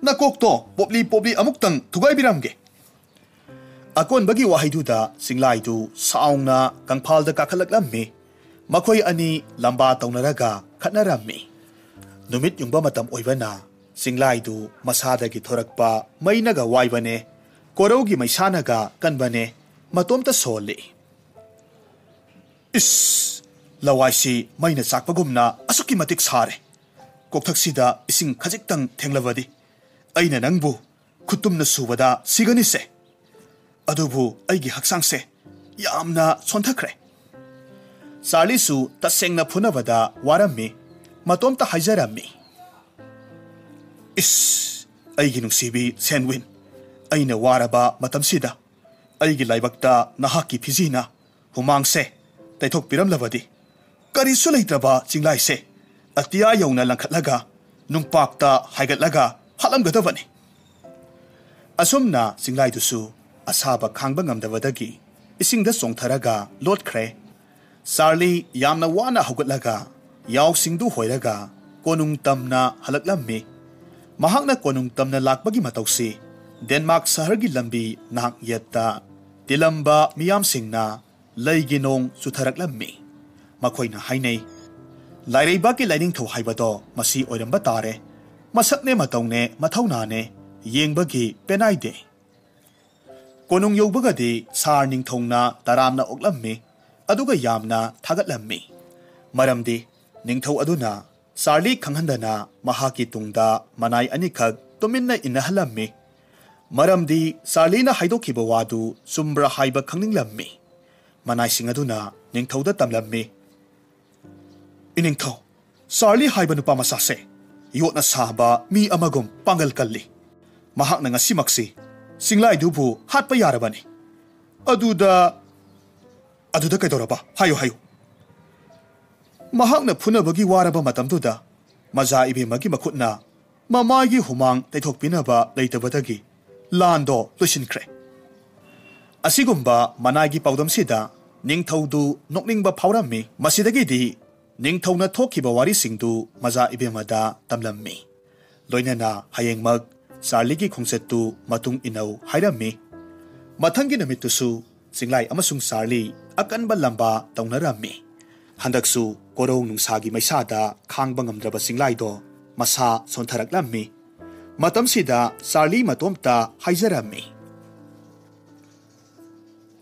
ꯅꯀꯣꯛꯇꯣ ꯄꯣꯞꯂꯤ ꯄꯣꯞꯂꯤ ꯑꯃꯨꯛꯇꯪ ꯊꯨꯒꯥꯏꯕꯤꯔꯝꯒꯦ꯫" ꯑꯀꯣꯟꯕꯒꯤ ꯋꯥꯍꯩꯗꯨꯗ ꯆꯤꯡꯂꯥꯏꯗꯨ ꯁꯥꯎꯅ ꯀꯪꯐꯥꯜꯗ ꯀꯥꯈꯠꯂꯛꯂꯝꯃꯤ꯫ ꯃꯈꯣꯏ ꯑꯅꯤ ꯂꯝꯕꯥ ꯇꯧꯅꯔꯒ ꯈꯠꯅꯔꯝꯃꯤ꯫ ꯅꯨꯃꯤꯠ ꯌꯨꯡꯕ ꯃꯇꯝ ꯑꯣꯏꯕꯅ ꯆꯤꯡꯂꯥꯏꯗꯨ ꯃꯁꯥꯗꯒꯤ ꯊꯣꯔꯛꯄ ꯃꯩꯅꯒ ꯋꯥꯏꯕꯅꯦ, ꯀꯣꯔꯧꯒꯤ ꯃꯩꯁꯥꯅꯒ ꯀꯟꯕꯅꯦ, ꯃꯇꯣꯝꯇ ꯁꯣꯜꯂꯤ꯫ "ꯏꯁ! ꯂꯋꯥꯏꯁꯤ ꯃꯩꯅ ꯆꯥꯛꯄꯒꯨꯝꯅ ꯑꯁꯨꯛꯀꯤ ꯃꯇꯤꯛ ꯁꯥꯔꯦ꯫ ꯀꯣꯛꯊꯛꯁꯤꯗ ꯏꯁꯤꯡ ꯈꯖꯤꯛꯇꯪ ꯊꯦꯡꯂꯕꯗꯤ ꯑꯩꯅ ꯅꯪꯕꯨ ꯈꯨꯠꯇꯨꯝꯅ ꯁꯨꯕꯗ ꯁꯤꯒꯅꯤꯁꯦ꯫ ꯑꯗꯨꯕꯨ ꯑꯩꯒꯤ ꯍꯛꯆꯥꯡꯁꯦ ꯌꯥꯝꯅ ꯁꯣꯟꯊꯈ꯭ꯔꯦ꯫" ꯆꯥꯔꯂꯤꯁꯨ ꯇꯁꯦꯡꯅ ꯐꯨꯅꯕꯗ ꯋꯥꯔꯝꯃꯤ꯫ ꯃꯇꯣꯝꯇ ꯍꯥꯏꯖꯔꯝꯃꯤ, "ꯏꯁ, ꯑꯩꯒꯤ ꯅꯨꯡꯁꯤꯕꯤ ꯁꯦꯟꯋꯤꯟ, ꯑꯩꯅ ꯋꯥꯔꯕ ꯃꯇꯝꯁꯤꯗ ꯑꯩꯒꯤ ꯂꯥꯏꯕꯛꯇ ꯅꯍꯥꯛꯀꯤ ꯐꯤꯖꯤꯅ ꯍꯨꯃꯥꯡꯁꯦ ꯇꯩꯊꯣꯛꯄꯤꯔꯝꯂꯕꯗꯤ, ꯀꯔꯤꯁꯨ ꯂꯩꯇ꯭ꯔꯕ ꯆꯤꯡꯂꯥꯏꯁꯦ ꯑꯇꯤꯌꯥ ꯌꯧꯅ ꯂꯪꯈꯠꯂꯒ ꯅꯨꯡꯄꯥꯛꯇ ꯍꯥꯏꯒꯠꯂꯒ ꯍꯥꯠꯂꯝꯒꯗꯕꯅꯤ"꯫ ꯑꯁꯨꯝꯅ ꯆꯤꯡꯂꯥꯏꯗꯨꯁꯨ ꯑꯁꯥꯕ ꯈꯥꯡꯕ ꯉꯝꯗꯕꯗꯒꯤ ꯏꯁꯤꯡꯗ ꯆꯣꯡꯊꯔꯒ ꯂꯣꯠꯈ꯭ꯔꯦ꯫ ꯆꯥꯔꯂꯤ ꯌꯥꯝꯅ ꯋꯥꯅ ꯍꯧꯒꯠꯂꯒ ꯌꯥꯎꯁꯤꯡꯗꯨ ꯍꯣꯏꯔꯒ ꯀꯣꯅꯨꯡ ꯇꯝꯅ ꯍꯜꯂꯛꯂꯝꯃꯤ꯫ ꯃꯍꯥꯛꯅ ꯀꯣꯅꯨꯡ ꯇꯝꯅ ꯂꯥꯛꯄꯒꯤ ꯃꯇꯧꯁꯤ ꯗꯦꯟꯃꯥꯔꯛ ꯁꯍꯔꯒꯤ ꯂꯝꯕꯤ ꯅꯍꯥꯛ ꯌꯦꯠꯇ ꯇꯤꯜꯂꯝꯕ ꯃꯤꯌꯥꯝꯁꯤꯡꯅ ꯂꯩꯒꯤ ꯅꯣꯡ ꯆꯨꯊꯔꯛꯂꯝꯃꯤ꯫ ꯃꯈꯣꯏꯅ ꯍꯥꯏꯅꯩ, "ꯂꯥꯏꯔꯩꯕꯥꯛꯀꯤ ꯂꯥꯏꯅꯤꯡꯊꯧ ꯍꯥꯏꯕꯗꯣ ꯃꯁꯤ ꯑꯣꯏꯔꯝꯕ ꯇꯥꯔꯦ꯫ ꯃꯁꯛꯅꯦ ꯃꯇꯧꯅꯦ ꯃꯊꯧꯅꯥꯅꯦ ꯌꯦꯡꯕꯒꯤ ꯄꯦꯅꯥꯏꯗꯦ"꯫ ꯀꯣꯅꯨꯡ ꯌꯧꯕꯒꯗꯤ ꯁꯥꯔ ꯅꯤꯡꯊꯧꯅ ꯇꯔꯥꯝꯅ ꯑꯣꯛꯂꯝꯃꯤ, ꯑꯗꯨꯒ ꯌꯥꯝꯅ ꯊꯥꯒꯠꯂꯝꯃꯤ꯫ ꯃꯔꯝꯗꯤ ꯅꯤꯡꯊꯧ ꯑꯗꯨꯅ ꯆꯥꯔꯂꯤ ꯈꯪꯍꯟꯗꯅ ꯃꯍꯥꯛꯀꯤ ꯇꯨꯡꯗ ꯃꯅꯥꯏ ꯑꯅꯤꯈꯛ ꯇꯨꯃꯤꯟꯅ ꯏꯟꯅꯍꯜꯂꯝꯃꯤ꯫ ꯃꯔꯝꯗꯤ ꯆꯥꯔꯂꯤꯅ ꯍꯥꯏꯗꯣꯛꯈꯤꯕ ꯋꯥꯗꯨ ꯆꯨꯝꯕ꯭ꯔꯥ ꯍꯥꯏꯕ ꯈꯪꯅꯤꯡꯂꯝꯃꯤ꯫ ꯃꯅꯥꯏꯁꯤꯡ ꯑꯗꯨꯅ ꯅꯤꯡꯊꯧꯗ ꯇꯝꯂꯝꯃꯤ, "ꯏꯅꯤꯡꯊꯧ, ꯆꯥꯔꯂꯤ ꯍꯥꯏꯕ ꯅꯨꯄꯥ ꯃꯆꯥꯁꯦ ꯌꯣꯠꯅ ꯁꯥꯕ ꯃꯤ ꯑꯃꯒꯨꯝ ꯄꯥꯡꯒꯜ ꯀꯜꯂꯤ꯫ ꯃꯍꯥꯛꯅ ꯉꯁꯤꯃꯛꯁꯤ ꯆꯤꯡꯂꯥꯏꯗꯨꯕꯨ ꯍꯥꯠꯄ ꯌꯥꯔꯕꯅꯤ"꯫ "ꯑꯗꯨꯗ, ꯑꯗꯨꯗ ꯀꯩꯗꯧꯔꯕ? ꯍꯥꯏꯌꯨ, ꯍꯥꯏꯌꯨ"꯫ "ꯃꯍꯥꯛꯅ ꯐꯨꯅꯕꯒꯤ ꯋꯥꯔꯕ ꯃꯇꯝꯗꯨꯗ ꯃꯖꯥ ꯏꯕꯦꯝꯃꯒꯤ ꯃꯈꯨꯠꯅ ꯃꯃꯥꯏꯒꯤ ꯍꯨꯃꯥꯡ ꯇꯩꯊꯣꯛꯄꯤꯅꯕ ꯂꯩꯇꯕꯗꯒꯤ ꯂꯥꯟꯗꯣ ꯂꯣꯏꯁꯤꯟꯈ꯭ꯔꯦ"꯫ ꯑꯁꯤꯒꯨꯝꯕ ꯃꯅꯥꯏꯒꯤ ꯄꯥꯎꯗꯝꯁꯤꯗ ꯅꯤꯡꯊꯧꯗꯨ ꯅꯣꯛꯅꯤꯡꯕ ꯐꯥꯎꯔꯝꯃꯤ꯫ ꯃꯁꯤꯗꯒꯤꯗꯤ ꯅꯤꯡꯊꯧꯅ ꯊꯣꯛꯈꯤꯕ ꯋꯥꯔꯤꯁꯤꯡꯗꯨ ꯃꯖꯥ ꯏꯕꯦꯝꯃꯗ ꯇꯝꯂꯝꯃꯤ꯫ ꯂꯣꯏꯅꯅ ꯍꯌꯦꯡꯃꯛ ꯆꯥꯔꯂꯤꯒꯤ ꯈꯣꯡꯆꯠꯇꯨ ꯃꯇꯨꯡ ꯏꯟꯅꯧ ꯍꯥꯏꯔꯝꯃꯤ꯫ ꯃꯊꯪꯒꯤ ꯅꯨꯃꯤꯠꯇꯨꯁꯨ ꯆꯤꯡꯂꯥꯏ ꯑꯃꯁꯨꯡ ꯆꯥꯔꯂꯤ ꯑꯀꯟꯕ ꯂꯝꯕꯥ ꯇꯧꯅꯔꯝꯃꯤ꯫ ꯍꯟꯗꯛꯁꯨ ꯀꯣꯔꯧ ꯅꯨꯡꯁꯥꯒꯤ ꯃꯩꯁꯥꯗ ꯈꯥꯡꯕ ꯉꯝꯗ꯭ꯔꯕ ꯆꯤꯡꯂꯥꯏꯗꯣ ꯃꯁꯥ ꯁꯣꯟꯊꯔꯛꯂꯝꯃꯤ꯫ ꯃꯇꯝꯁꯤꯗ ꯆꯥꯔꯂꯤ ꯃꯇꯣꯝꯇ ꯍꯥꯏꯖꯔꯝꯃꯤ,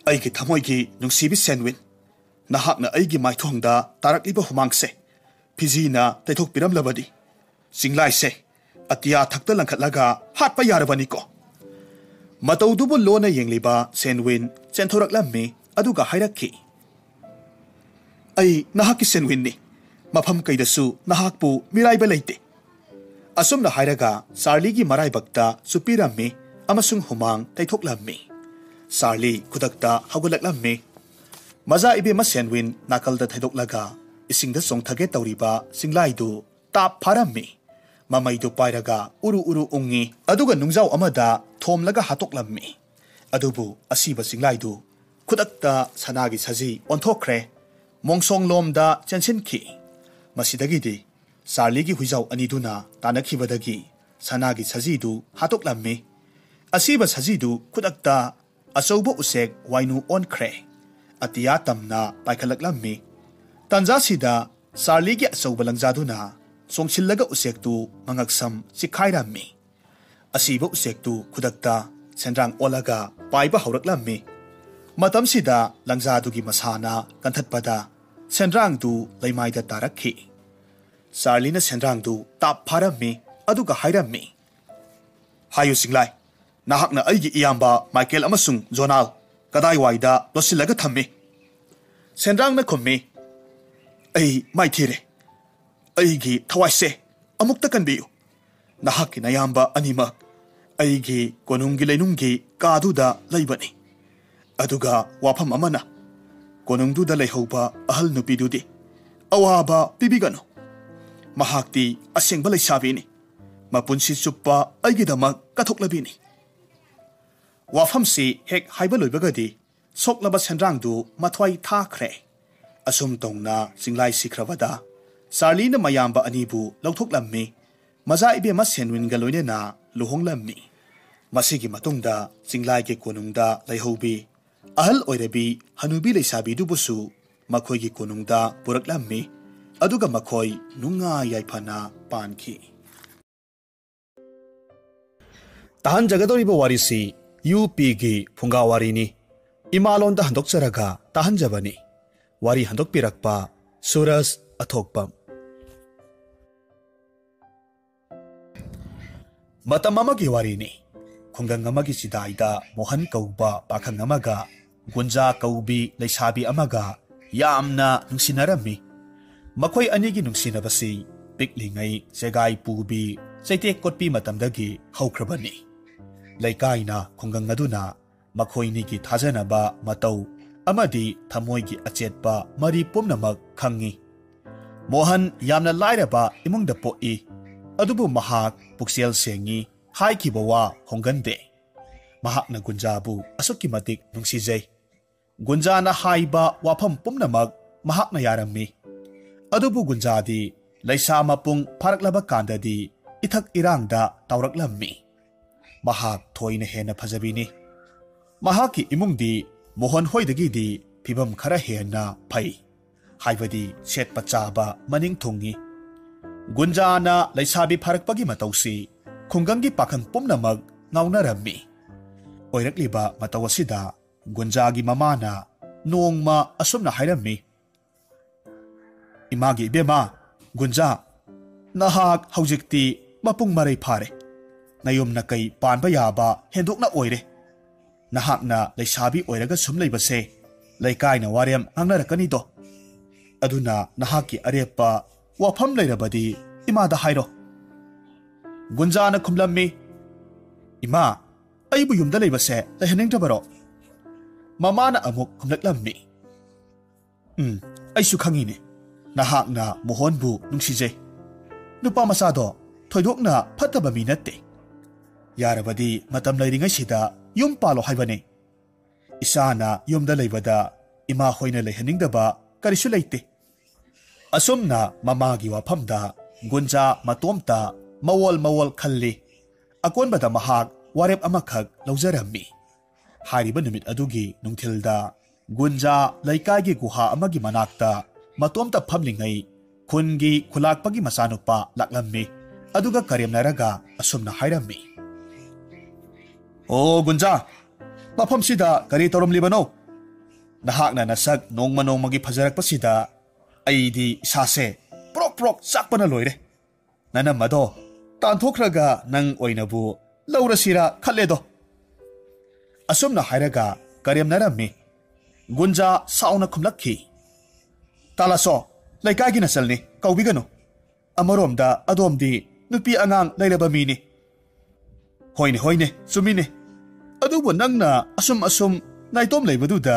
"ꯑꯩꯒꯤ ꯊꯃꯣꯏꯒꯤ ꯅꯨꯡꯁꯤꯕꯤ ꯁꯦꯟꯋꯤꯟ, ꯅꯍꯥꯛꯅ ꯑꯩꯒꯤ ꯃꯥꯏꯊꯣꯡꯗ ꯇꯥꯔꯛꯂꯤꯕ ꯍꯨꯃꯥꯡꯁꯦ ꯐꯤꯖꯤꯅ ꯇꯩꯊꯣꯛꯄꯤꯔꯝꯂꯕꯗꯤ, ꯆꯤꯡꯂꯥꯏꯁꯦ ꯑꯇꯤꯌꯥ ꯊꯛꯇ ꯂꯪꯈꯠꯂꯒ ꯍꯥꯠꯄ ꯌꯥꯔꯕꯅꯤꯀꯣ"꯫ ꯃꯇꯧꯗꯨꯕꯨ ꯂꯣꯟꯅ ꯌꯦꯡꯂꯤꯕ ꯁꯦꯟꯋꯤꯟ ꯆꯦꯟꯊꯣꯔꯛꯂꯝꯃꯤ, ꯑꯗꯨꯒ ꯍꯥꯏꯔꯛꯈꯤ, ꯑꯩ ꯅꯍꯥꯛꯀꯤ ꯁꯦꯟꯋꯤꯟꯅꯤ꯫ ꯃꯐꯝ ꯀꯩꯗꯁꯨ ꯅꯍꯥꯛꯄꯨ ꯃꯤꯔꯥꯏꯕ ꯂꯩꯇꯦ꯫ ꯑꯁꯨꯝꯅ ꯍꯥꯏꯔꯒ ꯆꯥꯔꯂꯤꯒꯤ ꯃꯔꯥꯏꯕꯛꯇ ꯆꯨꯞꯄꯤꯔꯝꯃꯤ ꯑꯃꯁꯨꯡ ꯍꯨꯃꯥꯡ ꯇꯩꯊꯣꯛꯂꯝꯃꯤ꯫ ꯆꯥꯔꯂꯤ ꯈꯨꯗꯛꯇ ꯍꯧꯒꯠꯂꯛꯂꯝꯃꯤ꯫ ꯃꯖꯥ ꯏꯕꯦꯝꯃ ꯁꯦꯟꯋꯤꯟ ꯅꯥꯀꯜꯗ ꯊꯩꯗꯣꯛꯂꯒ ꯏꯁꯤꯡꯗ ꯆꯣꯡꯊꯒꯦ ꯇꯧꯔꯤꯕ ꯆꯤꯡꯂꯥꯏꯗꯨ ꯇꯥꯞ ꯐꯥꯔꯝꯃꯤ꯫ ꯃꯃꯩꯗꯨ ꯄꯥꯏꯔꯒ ꯎꯔꯨ ꯎꯔꯨ ꯎꯪꯉꯤ, ꯑꯗꯨꯒ ꯅꯨꯡꯖꯥꯎ ꯑꯃꯗ ꯊꯣꯝꯂꯒ ꯍꯥꯠꯇꯣꯛꯂꯝꯃꯤ꯫ ꯑꯗꯨꯕꯨ ꯑꯁꯤꯕ ꯆꯤꯡꯂꯥꯏꯗꯨ ꯈꯨꯗꯛꯇ ꯁꯅꯥꯒꯤ ꯁꯖꯤ ꯑꯣꯟꯊꯣꯛꯈ꯭ꯔꯦ꯫ ꯃꯣꯡꯁꯣꯡꯂꯣꯝꯗ ꯆꯦꯟꯁꯤꯟꯈꯤ꯫ ꯃꯁꯤꯗꯒꯤꯗꯤ ꯆꯥꯔꯂꯤꯒꯤ ꯍꯨꯏꯖꯥꯎ ꯑꯅꯤꯗꯨꯅ ꯇꯥꯟꯅꯈꯤꯕꯗꯒꯤ ꯁꯅꯥꯒꯤ ꯁꯖꯤꯗꯨ ꯍꯥꯠꯇꯣꯛꯂꯝꯃꯤ꯫ ꯑꯁꯤꯕ ꯁꯖꯤꯗꯨ ꯈꯨꯗꯛꯇ ꯑꯆꯧꯕ ꯎꯆꯦꯛ ꯋꯥꯏꯅꯨ ꯑꯣꯟꯈ꯭ꯔꯦ꯫ ꯑꯇꯤꯌꯥ ꯇꯝꯅ ꯄꯥꯏꯈꯠꯂꯛꯂꯝꯃꯤ꯫ ꯇꯥꯟꯖꯥꯁꯤꯗ ꯆꯥꯔꯂꯤꯒꯤ ꯑꯆꯧꯕ ꯂꯪꯖꯥꯗꯨꯅ ꯆꯣꯡꯁꯤꯜꯂꯒ ꯎꯆꯦꯛꯇꯨ ꯃꯉꯛꯁꯝ ꯆꯤꯛꯈꯥꯏꯔꯝꯃꯤ꯫ ꯑꯁꯤꯕ ꯎꯆꯦꯛꯇꯨ ꯈꯨꯗꯛꯇ ꯁꯦꯟꯗ꯭ꯔꯥꯡ ꯑꯣꯜꯂꯒ ꯄꯥꯏꯕ ꯍꯧꯔꯛꯂꯝꯃꯤ꯫ ꯃꯇꯝꯁꯤꯗ ꯂꯪꯖꯥꯗꯨꯒꯤ ꯃꯁꯥꯅ ꯀꯟꯊꯠꯄꯗ ꯁꯦꯟꯗ꯭ꯔꯥꯡꯗꯨ ꯂꯩꯃꯥꯏꯗ ꯇꯥꯔꯛꯈꯤ꯫ ꯆꯥꯔꯂꯤꯅ ꯁꯦꯟꯗ꯭ꯔꯥꯡꯗꯨ ꯇꯥꯞ ꯐꯥꯔꯝꯃꯤ, ꯑꯗꯨꯒ ꯍꯥꯏꯔꯝꯃꯤ, "ꯍꯥꯏꯌꯨ ꯆꯤꯡꯂꯥꯏ, ꯅꯍꯥꯛꯅ ꯑꯩꯒꯤ ꯏꯌꯥꯝꯕ ꯃꯥꯏꯀꯦꯜ ꯑꯃꯁꯨꯡ ꯖꯣꯅꯥꯜ ꯀꯗꯥꯏꯋꯥꯏꯗ ꯂꯣꯠꯁꯤꯜꯂꯒ ꯊꯝꯃꯤ?" ꯁꯦꯟꯗ꯭ꯔꯥꯡꯅ ꯈꯨꯝꯃꯤ, "ꯑꯩ ꯃꯥꯏꯊꯤꯔꯦ꯫ ꯑꯩꯒꯤ ꯊꯋꯥꯏꯁꯦ ꯑꯃꯨꯛꯇ ꯀꯟꯕꯤꯌꯨ꯫ ꯅꯍꯥꯛꯀꯤ ꯅꯌꯥꯝꯕ ꯑꯅꯤꯃꯛ ꯑꯩꯒꯤ ꯀꯣꯅꯨꯡꯒꯤ ꯂꯩꯅꯨꯡꯒꯤ ꯀꯥꯗꯨꯗ ꯂꯩꯕꯅꯤ꯫ ꯑꯗꯨꯒ ꯋꯥꯐꯝ ꯑꯃꯅ, ꯀꯣꯅꯨꯡꯗꯨꯗ ꯂꯩꯍꯧꯕ ꯑꯍꯜ ꯅꯨꯄꯤꯗꯨꯗꯤ ꯑꯋꯥꯕ ꯄꯤꯕꯤꯒꯅꯨ꯫ ꯃꯍꯥꯛꯇꯤ ꯑꯁꯦꯡꯕ ꯂꯩꯁꯥꯕꯤꯅꯤ꯫ ꯃꯄꯨꯟꯁꯤ ꯆꯨꯞꯄ ꯑꯩꯒꯤꯗꯃꯛ ꯀꯠꯊꯣꯛꯂꯕꯤꯅꯤ꯫" ꯋꯥꯐꯝꯁꯤ ꯍꯦꯛ ꯍꯥꯏꯕ ꯂꯣꯏꯕꯒꯗꯤ ꯁꯣꯛꯂꯕ ꯁꯦꯟꯗ꯭ꯔꯥꯡꯗꯨ ꯃꯊ꯭ꯋꯥꯏ ꯊꯥꯈ꯭ꯔꯦ꯫ ꯑꯁꯨꯝ ꯇꯧꯅ ꯆꯤꯡꯂꯥꯏ ꯁꯤꯈ꯭ꯔꯕꯗ ꯆꯥꯔꯂꯤꯅ ꯃꯌꯥꯝꯕ ꯑꯅꯤꯕꯨ ꯂꯧꯊꯣꯛꯂꯝꯃꯤ꯫ ꯃꯖꯥ ꯏꯕꯦꯝꯃ ꯁꯦꯟꯋꯤꯟꯒ ꯂꯣꯏꯅꯅ ꯂꯨꯍꯣꯡꯂꯝꯃꯤ꯫ ꯃꯁꯤꯒꯤ ꯃꯇꯨꯡꯗ ꯆꯤꯡꯂꯥꯏꯒꯤ ꯀꯣꯅꯨꯡꯗ ꯂꯩꯍꯧꯕꯤ ꯑꯍꯜ ꯑꯣꯏꯔꯕꯤ ꯍꯅꯨꯕꯤ ꯂꯩꯁꯥꯕꯤꯗꯨꯕꯨꯁꯨ ꯃꯈꯣꯏꯒꯤ ꯀꯣꯅꯨꯡꯗ ꯄꯨꯔꯛꯂꯝꯃꯤ꯫ ꯑꯗꯨꯒ ꯃꯈꯣꯏ ꯅꯨꯡꯉꯥꯏ ꯌꯥꯏꯐꯅ ꯄꯥꯟꯈꯤ꯫ ꯇꯥꯍꯟꯖꯒꯗꯧꯔꯤꯕ ꯋꯥꯔꯤꯁꯤ ꯌꯨ ꯄꯤꯒꯤ ꯐꯨꯡꯒꯥ ꯋꯥꯔꯤꯅꯤ꯫ ꯏꯃꯥꯂꯣꯟꯗ ꯍꯟꯗꯣꯛꯆꯔꯒ ꯇꯥꯍꯟꯖꯕꯅꯤ꯫ ꯋꯥꯔꯤ ꯍꯟꯗꯣꯛꯄꯤꯔꯛꯄ ꯁꯨꯔꯖ ꯑꯊꯣꯛꯄꯝ꯫ ꯃꯇꯝ ꯑꯃꯒꯤ ꯋꯥꯔꯤꯅꯤ꯫ ꯈꯨꯡꯒꯪ ꯑꯃꯒꯤ ꯆꯤꯗꯥꯏꯗ ꯃꯣꯍꯟ ꯀꯧꯕ ꯄꯥꯈꯪ ꯑꯃꯒ ꯒꯨꯟꯖꯥ ꯀꯧꯕꯤ ꯂꯩꯁꯥꯕꯤ ꯑꯃꯒ ꯌꯥꯝꯅ ꯅꯨꯡꯁꯤꯅꯔꯝꯃꯤ꯫ ꯃꯈꯣꯏ ꯑꯅꯤꯒꯤ ꯅꯨꯡꯁꯤꯅꯕꯁꯤ ꯄꯤꯛꯂꯤꯉꯩ ꯆꯦꯒꯥꯏ ꯄꯨꯕꯤ, ꯆꯩꯇꯦꯛ ꯀꯣꯠꯄꯤ ꯃꯇꯝꯗꯒꯤ ꯍꯧꯈ꯭ꯔꯕꯅꯤ꯫ ꯂꯩꯀꯥꯏꯅ, ꯈꯨꯡꯒꯪ ꯑꯗꯨꯅ ꯃꯈꯣꯏꯅꯤꯒꯤ ꯊꯥꯖꯅꯕ ꯃꯇꯧ ꯑꯃꯗꯤ ꯊꯃꯣꯏꯒꯤ ꯑꯆꯦꯠꯄ ꯃꯔꯤ ꯄꯨꯝꯅꯃꯛ ꯈꯪꯏ꯫ ꯃꯣꯍꯟ ꯌꯥꯝꯅ ꯂꯥꯏꯔꯕ ꯏꯃꯨꯡꯗ ꯄꯣꯛꯏ, ꯑꯗꯨꯕꯨ ꯃꯍꯥꯛ ꯄꯨꯛꯆꯦꯜ ꯁꯦꯡꯏ, ꯍꯥꯏꯈꯤꯕ ꯋꯥ ꯍꯣꯡꯒꯟꯗꯦ꯫ ꯃꯍꯥꯛꯅ ꯒꯨꯟꯖꯥꯕꯨ ꯑꯁꯨꯛꯀꯤ ꯃꯇꯤꯛ ꯅꯨꯡꯁꯤꯖꯩ꯫ ꯒꯨꯟꯖꯥꯅ ꯍꯥꯏꯕ ꯋꯥꯐꯝ ꯄꯨꯝꯅꯃꯛ ꯃꯍꯥꯛꯅ ꯌꯥꯔꯝꯃꯤ꯫ ꯑꯗꯨꯕꯨ ꯒꯨꯟꯖꯥꯗꯤ ꯂꯩꯁꯥ ꯃꯄꯨꯡ ꯐꯥꯔꯛꯂꯕ ꯀꯥꯟꯗꯗꯤ ꯏꯊꯛ ꯏꯔꯥꯡꯗ ꯇꯥꯎꯔꯛꯂꯝꯃꯤ꯫ ꯃꯍꯥꯛ ꯊꯣꯏꯅ ꯍꯦꯟꯅ ꯐꯖꯕꯤꯅꯤ꯫ ꯃꯍꯥꯛꯀꯤ ꯏꯃꯨꯡꯗꯤ ꯃꯣꯍꯟ ꯍꯣꯏꯗꯒꯤꯗꯤ ꯐꯤꯕꯝ ꯈꯔ ꯍꯦꯟꯅ ꯐꯩ, ꯍꯥꯏꯕꯗꯤ ꯁꯦꯠꯄ ꯆꯥꯕ ꯃꯅꯤꯡ ꯊꯨꯡꯏ꯫ ꯒꯨꯟꯖꯥꯅ ꯂꯩꯁꯥꯕꯤ ꯐꯥꯔꯛꯄꯒꯤ ꯃꯇꯧꯁꯤ ꯈꯨꯡꯒꯪꯒꯤ ꯄꯥꯈꯪ ꯄꯨꯝꯅꯃꯛ ꯉꯥꯎꯅꯔꯝꯃꯤ꯫ ꯑꯣꯏꯔꯛꯂꯤꯕ ꯃꯇꯧ ꯑꯁꯤꯗ ꯒꯨꯟꯖꯥꯒꯤ ꯃꯃꯥꯅ ꯅꯣꯡꯃ ꯑꯁꯨꯝꯅ ꯍꯥꯏꯔꯝꯃꯤ, "ꯏꯃꯥꯒꯤ ꯏꯕꯦꯝꯃ, ꯒꯨꯟꯖꯥ, ꯅꯍꯥꯛ ꯍꯧꯖꯤꯛꯇꯤ ꯃꯄꯨꯡ ꯃꯔꯩ ꯐꯥꯔꯦ꯫ ꯅꯌꯨꯝ ꯅꯀꯩ ꯄꯥꯟꯕ ꯌꯥꯕ ꯍꯦꯟꯗꯣꯛꯅ ꯑꯣꯏꯔꯦ꯫ ꯅꯍꯥꯛꯅ ꯂꯩꯁꯥꯕꯤ ꯑꯣꯏꯔꯒ ꯁꯨꯝ ꯂꯩꯕꯁꯦ ꯂꯩꯀꯥꯏꯅ ꯋꯥꯔꯦꯝ ꯉꯥꯡꯅꯔꯛꯀꯅꯤꯗꯣ꯫ ꯑꯗꯨꯅ ꯅꯍꯥꯛꯀꯤ ꯑꯔꯦꯞꯄ ꯋꯥꯐꯝ ꯂꯩꯔꯕꯗꯤ ꯏꯃꯥꯗ ꯍꯥꯏꯔꯣ꯫" ꯒꯨꯟꯖꯥꯅ ꯈꯨꯝꯂꯝꯃꯤ, "ꯏꯃꯥ, ꯑꯩꯕꯨ ꯌꯨꯝꯗ ꯂꯩꯕꯁꯦ ꯂꯩꯍꯟꯅꯤꯡꯗ꯭ꯔꯕꯔꯣ?" ꯃꯃꯥꯅ ꯑꯃꯨꯛ ꯈꯨꯝꯂꯛꯂꯝꯃꯤ, "ꯎꯝ, ꯑꯩꯁꯨ ꯈꯪꯉꯤꯅꯦ, ꯅꯍꯥꯛꯅ ꯃꯣꯍꯟꯕꯨ ꯅꯨꯡꯁꯤꯖꯩ꯫ ꯅꯨꯄꯥ ꯃꯆꯥꯗꯣ ꯊꯣꯏꯗꯣꯛꯅ ꯐꯠꯇꯕ ꯃꯤ ꯅꯠꯇꯦ꯫ ꯌꯥꯔꯕꯗꯤ ꯃꯇꯝ ꯂꯩꯔꯤꯉꯩꯁꯤꯗ ꯌꯨꯝ ꯄꯥꯜꯂꯣ ꯍꯥꯏꯕꯅꯦ꯫ ꯏꯆꯥꯅ ꯌꯨꯝꯗ ꯂꯩꯕꯗ ꯏꯃꯥ ꯍꯣꯏꯅ ꯂꯩꯍꯟꯅꯤꯡꯗꯕ ꯀꯔꯤꯁꯨ ꯂꯩꯇꯦ꯫" ꯑꯁꯨꯝꯅ ꯃꯃꯥꯒꯤ ꯋꯥꯐꯝꯗ ꯒꯨꯟꯖꯥ ꯃꯇꯣꯝꯇ ꯃꯋꯣꯜ ꯃꯋꯣꯜ ꯈꯜꯂꯤ꯫ ꯑꯀꯣꯟꯕꯗ ꯃꯍꯥꯛ ꯋꯥꯔꯦꯞ ꯑꯃꯈꯛ ꯂꯧꯖꯔꯝꯃꯤ꯫ ꯍꯥꯏꯔꯤꯕ ꯅꯨꯃꯤꯠ ꯑꯗꯨꯒꯤ ꯅꯨꯡꯊꯤꯜꯗ ꯒꯨꯟꯖꯥ ꯂꯩꯀꯥꯏꯒꯤ ꯒꯨꯍꯥ ꯑꯃꯒꯤ ꯃꯅꯥꯛꯇ ꯃꯇꯣꯝꯇ ꯐꯝꯂꯤꯉꯩ ꯈꯨꯟꯒꯤ ꯈꯨꯂꯥꯛꯄꯒꯤ ꯃꯆꯥꯅꯨꯄꯥ ꯂꯥꯛꯂꯝꯃꯤ꯫ ꯑꯗꯨꯒ ꯀꯔꯦꯝꯅꯔꯒ ꯑꯁꯨꯝꯅ ꯍꯥꯏꯔꯝꯃꯤ, "ꯑꯣ ꯒꯨꯟꯖꯥ, ꯃꯐꯝꯁꯤꯗ ꯀꯔꯤ ꯇꯧꯔꯝꯂꯤꯕꯅꯣ? ꯅꯍꯥꯛꯅ ꯅꯁꯛ ꯅꯣꯡꯃ ꯅꯣꯡꯃꯒꯤ ꯐꯖꯔꯛꯄꯁꯤꯗ ꯑꯩꯗꯤ ꯏꯁꯥꯁꯦ ꯄ꯭ꯔꯣꯛ ꯄ꯭ꯔꯣꯛ ꯆꯥꯛꯄꯅ ꯂꯣꯏꯔꯦ꯫ ꯅꯅꯝꯃꯗꯣ ꯇꯥꯟꯊꯣꯛꯈ꯭ꯔꯒ ꯅꯪ ꯑꯣꯏꯅꯕꯨ ꯂꯧꯔꯁꯤꯔꯥ ꯈꯜꯂꯦꯗꯣ꯫" ꯑꯁꯨꯝꯅ ꯍꯥꯏꯔꯒ ꯀꯔꯦꯝꯅꯔꯝꯃꯤ꯫ ꯒꯨꯟꯖꯥ ꯁꯥꯎꯅ ꯈꯨꯝꯂꯛꯈꯤ, "ꯇꯥꯂꯥꯁꯣ, ꯂꯩꯀꯥꯏꯒꯤ ꯅꯆꯜꯅꯤ, ꯀꯧꯕꯤꯒꯅꯨ꯫ ꯑꯃꯔꯣꯝꯗ ꯑꯗꯣꯝꯗꯤ ꯅꯨꯄꯤ ꯑꯉꯥꯡ ꯂꯩꯔꯕ ꯃꯤꯅꯤ꯫" "ꯍꯣꯏꯅꯦ, ꯍꯣꯏꯅꯦ, ꯆꯨꯝꯃꯤꯅꯦ꯫ ꯑꯗꯨꯕꯨ ꯅꯪꯅ ꯑꯁꯨꯝ ꯑꯁꯨꯝ ꯅꯥꯏꯇꯣꯝ ꯂꯩꯕꯗꯨꯗ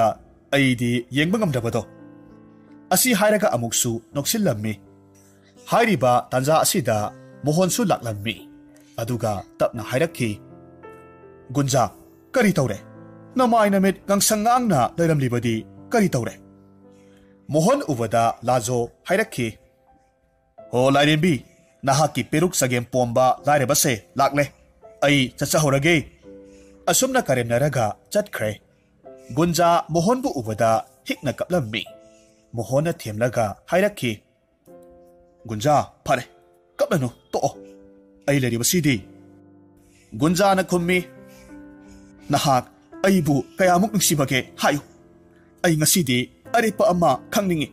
ꯑꯩꯗꯤ ꯌꯦꯡꯕ ꯉꯝꯗꯕꯗꯣ꯫" ꯑꯁꯤ ꯍꯥꯏꯔꯒ ꯑꯃꯨꯛꯁꯨ ꯅꯣꯛꯁꯤꯜꯂꯝꯃꯤ꯫ ꯍꯥꯏꯔꯤꯕ ꯇꯥꯟꯖꯥ ꯑꯁꯤꯗ ꯃꯣꯍꯟꯁꯨ ꯂꯥꯛꯂꯝꯃꯤ꯫ ꯑꯗꯨꯒ ꯇꯞꯅ ꯍꯥꯏꯔꯛꯈꯤ, "ꯒꯨꯟꯖꯥ, ꯀꯔꯤ ꯇꯧꯔꯦ? ꯅꯃꯥꯏ ꯅꯃꯤꯠ ꯉꯥꯡꯁꯪ ꯉꯥꯡꯅ ꯂꯩꯔꯝꯂꯤꯕꯗꯤ ꯀꯔꯤ ꯇꯧꯔꯦ?" ꯃꯣꯍꯟ ꯎꯕꯗ ꯂꯥꯖꯣ ꯍꯥꯏꯔꯛꯈꯤ, "ꯍꯣ ꯂꯥꯏꯔꯦꯝꯕꯤ, ꯅꯍꯥꯛꯀꯤ ꯄꯦꯔꯨꯛ ꯆꯒꯦꯝ ꯄꯣꯝꯕ ꯂꯥꯏꯔꯕꯁꯦ ꯂꯥꯛꯂꯦ꯫ ꯑꯩ ꯆꯠꯆꯍꯧꯔꯒꯦ꯫" ꯑꯁꯨꯝꯅ ꯀꯔꯦꯝꯅꯔꯒ ꯆꯠꯈ꯭ꯔꯦ꯫ ꯒꯨꯟꯖꯥ ꯃꯣꯍꯟꯕꯨ ꯎꯕꯗ ꯍꯤꯛꯅ ꯀꯞꯂꯝꯃꯤ꯫ ꯃꯣꯍꯟꯅ ꯊꯦꯝꯂꯒ ꯍꯥꯏꯔꯛꯈꯤ, "ꯒꯨꯟꯖꯥ, ꯐꯔꯦ, ꯀꯞꯂꯅꯨ, ꯇꯣꯛꯑꯣ꯫ ꯑꯩ ꯂꯩꯔꯤꯕꯁꯤꯗꯤ꯫" ꯒꯨꯟꯖꯥꯅ ꯈꯨꯝꯃꯤ, "ꯅꯍꯥꯛ ꯑꯩꯕꯨ ꯀꯌꯥꯃꯨꯛ ꯅꯨꯡꯁꯤꯕꯒꯦ ꯍꯥꯏꯌꯨ꯫ ꯑꯩ ꯉꯁꯤꯗꯤ ꯑꯔꯦꯞꯄ ꯑꯃ ꯈꯪꯅꯤꯡꯏ꯫"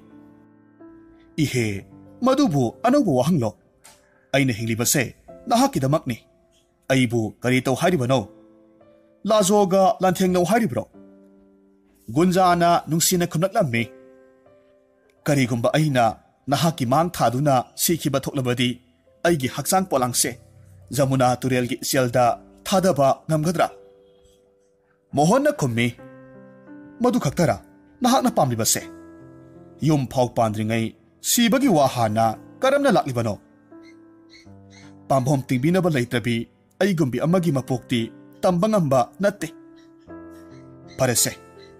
"ꯏꯍꯦ, ꯃꯗꯨꯕꯨ ꯑꯅꯧꯕ ꯋꯥꯍꯪꯂꯣ? ꯑꯩꯅ ꯍꯤꯡꯂꯤꯕꯁꯦ ꯅꯍꯥꯛꯀꯤꯗꯃꯛꯅꯤ꯫ ꯑꯩꯕꯨ ꯀꯔꯤ ꯇꯧ ꯍꯥꯏꯔꯤꯕꯅꯣ? ꯂꯥꯖꯣꯒ ꯂꯥꯟꯊꯦꯡꯅꯧ ꯍꯥꯏꯔꯤꯕ꯭ꯔꯣ?" ꯒꯨꯟꯖꯥꯅ ꯅꯨꯡꯁꯤꯅ ꯈꯨꯝꯂꯛꯂꯝꯃꯤ, "ꯀꯔꯤꯒꯨꯝꯕ ꯑꯩꯅ ꯅꯍꯥꯛꯀꯤ ꯃꯥꯡ ꯊꯥꯗꯨꯅ ꯁꯤꯈꯤꯕ ꯊꯣꯛꯂꯕꯗꯤ, ꯑꯩꯒꯤ ꯍꯛꯆꯥꯡ ꯄꯣꯂꯥꯡꯁꯦ ꯖꯃꯨꯅꯥ ꯇꯨꯔꯦꯜꯒꯤ ꯏꯆꯦꯜꯗ ꯊꯥꯗꯕ ꯉꯝꯒꯗ꯭ꯔꯥ?" ꯃꯣꯍꯟꯅ ꯈꯨꯝꯃꯤ, "ꯃꯗꯨ ꯈꯛꯇꯔ ꯅꯍꯥꯛꯅ ꯄꯥꯝꯂꯤꯕꯁꯦ? ꯌꯨꯝ ꯐꯥꯎ ꯄꯥꯟꯗ꯭ꯔꯤꯉꯩ ꯁꯤꯕꯒꯤ ꯋꯥ ꯍꯥꯟꯅ ꯀꯔꯝꯅ ꯂꯥꯛꯂꯤꯕꯅꯣ? ꯄꯥꯝꯕꯣꯝ ꯇꯤꯡꯕꯤꯅꯕ ꯂꯩꯇ꯭ꯔꯕꯤ ꯑꯩꯒꯨꯝꯕꯤ ꯑꯃꯒꯤ ꯃꯄꯣꯛꯇꯤ ꯇꯝꯕ ꯉꯝꯕ ꯅꯠꯇꯦ꯫ ꯐꯔꯦꯁꯦ,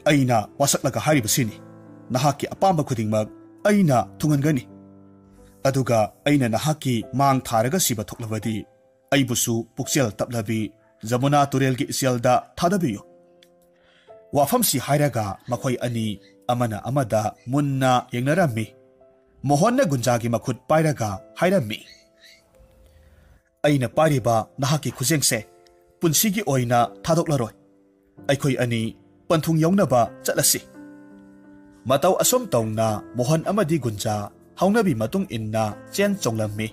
ꯑꯩꯅ ꯋꯥꯁꯛꯂꯒ ꯍꯥꯏꯔꯤꯕꯁꯤꯅꯤ, ꯅꯍꯥꯛꯀꯤ ꯑꯄꯥꯝꯕ ꯈꯨꯗꯤꯡꯃꯛ ꯑꯩꯅ ꯊꯨꯡꯍꯟꯒꯅꯤ꯫ ꯑꯗꯨꯒ ꯑꯩꯅ ꯅꯍꯥꯛꯀꯤ ꯃꯥꯡ ꯊꯥꯔꯒ ꯁꯤꯕ ꯊꯣꯛꯂꯕꯗꯤ, ꯑꯩꯕꯨꯁꯨ ꯄꯨꯛꯆꯦꯜ ꯇꯞꯂꯕꯤ ꯖꯃꯨꯅꯥ ꯇꯨꯔꯦꯜꯒꯤ ꯏꯆꯦꯜꯗ ꯊꯥꯗꯕꯤꯌꯨ꯫" ꯋꯥꯐꯝꯁꯤ ꯍꯥꯏꯔꯒ ꯃꯈꯣꯏ ꯑꯅꯤ ꯑꯃꯅ ꯑꯃꯗ ꯃꯨꯟꯅ ꯌꯦꯡꯅꯔꯝꯃꯤ꯫ ꯃꯣꯍꯟꯅ ꯒꯨꯟꯖꯥꯒꯤ ꯃꯈꯨꯠ ꯄꯥꯏꯔꯒ ꯍꯥꯏꯔꯝꯃꯤ, "ꯑꯩꯅ ꯄꯥꯏꯔꯤꯕ ꯅꯍꯥꯛꯀꯤ ꯈꯨꯖꯦꯡꯁꯦ ꯄꯨꯟꯁꯤꯒꯤ ꯑꯣꯏꯅ ꯊꯥꯗꯣꯛꯂꯔꯣꯏ꯫ ꯑꯩꯈꯣꯏ ꯑꯅꯤ ꯄꯟꯊꯨꯡ ꯌꯧꯅꯕ ꯆꯠꯂꯁꯤ꯫" ꯃꯇꯧ ꯑꯁꯨꯝ ꯇꯧꯅ ꯃꯣꯍꯟ ꯑꯃꯗꯤ ꯒꯨꯟꯖꯥ ꯍꯧꯅꯕꯤ ꯃꯇꯨꯡ ꯏꯟꯅ ꯆꯦꯟ ꯆꯣꯡꯂꯝꯃꯤ꯫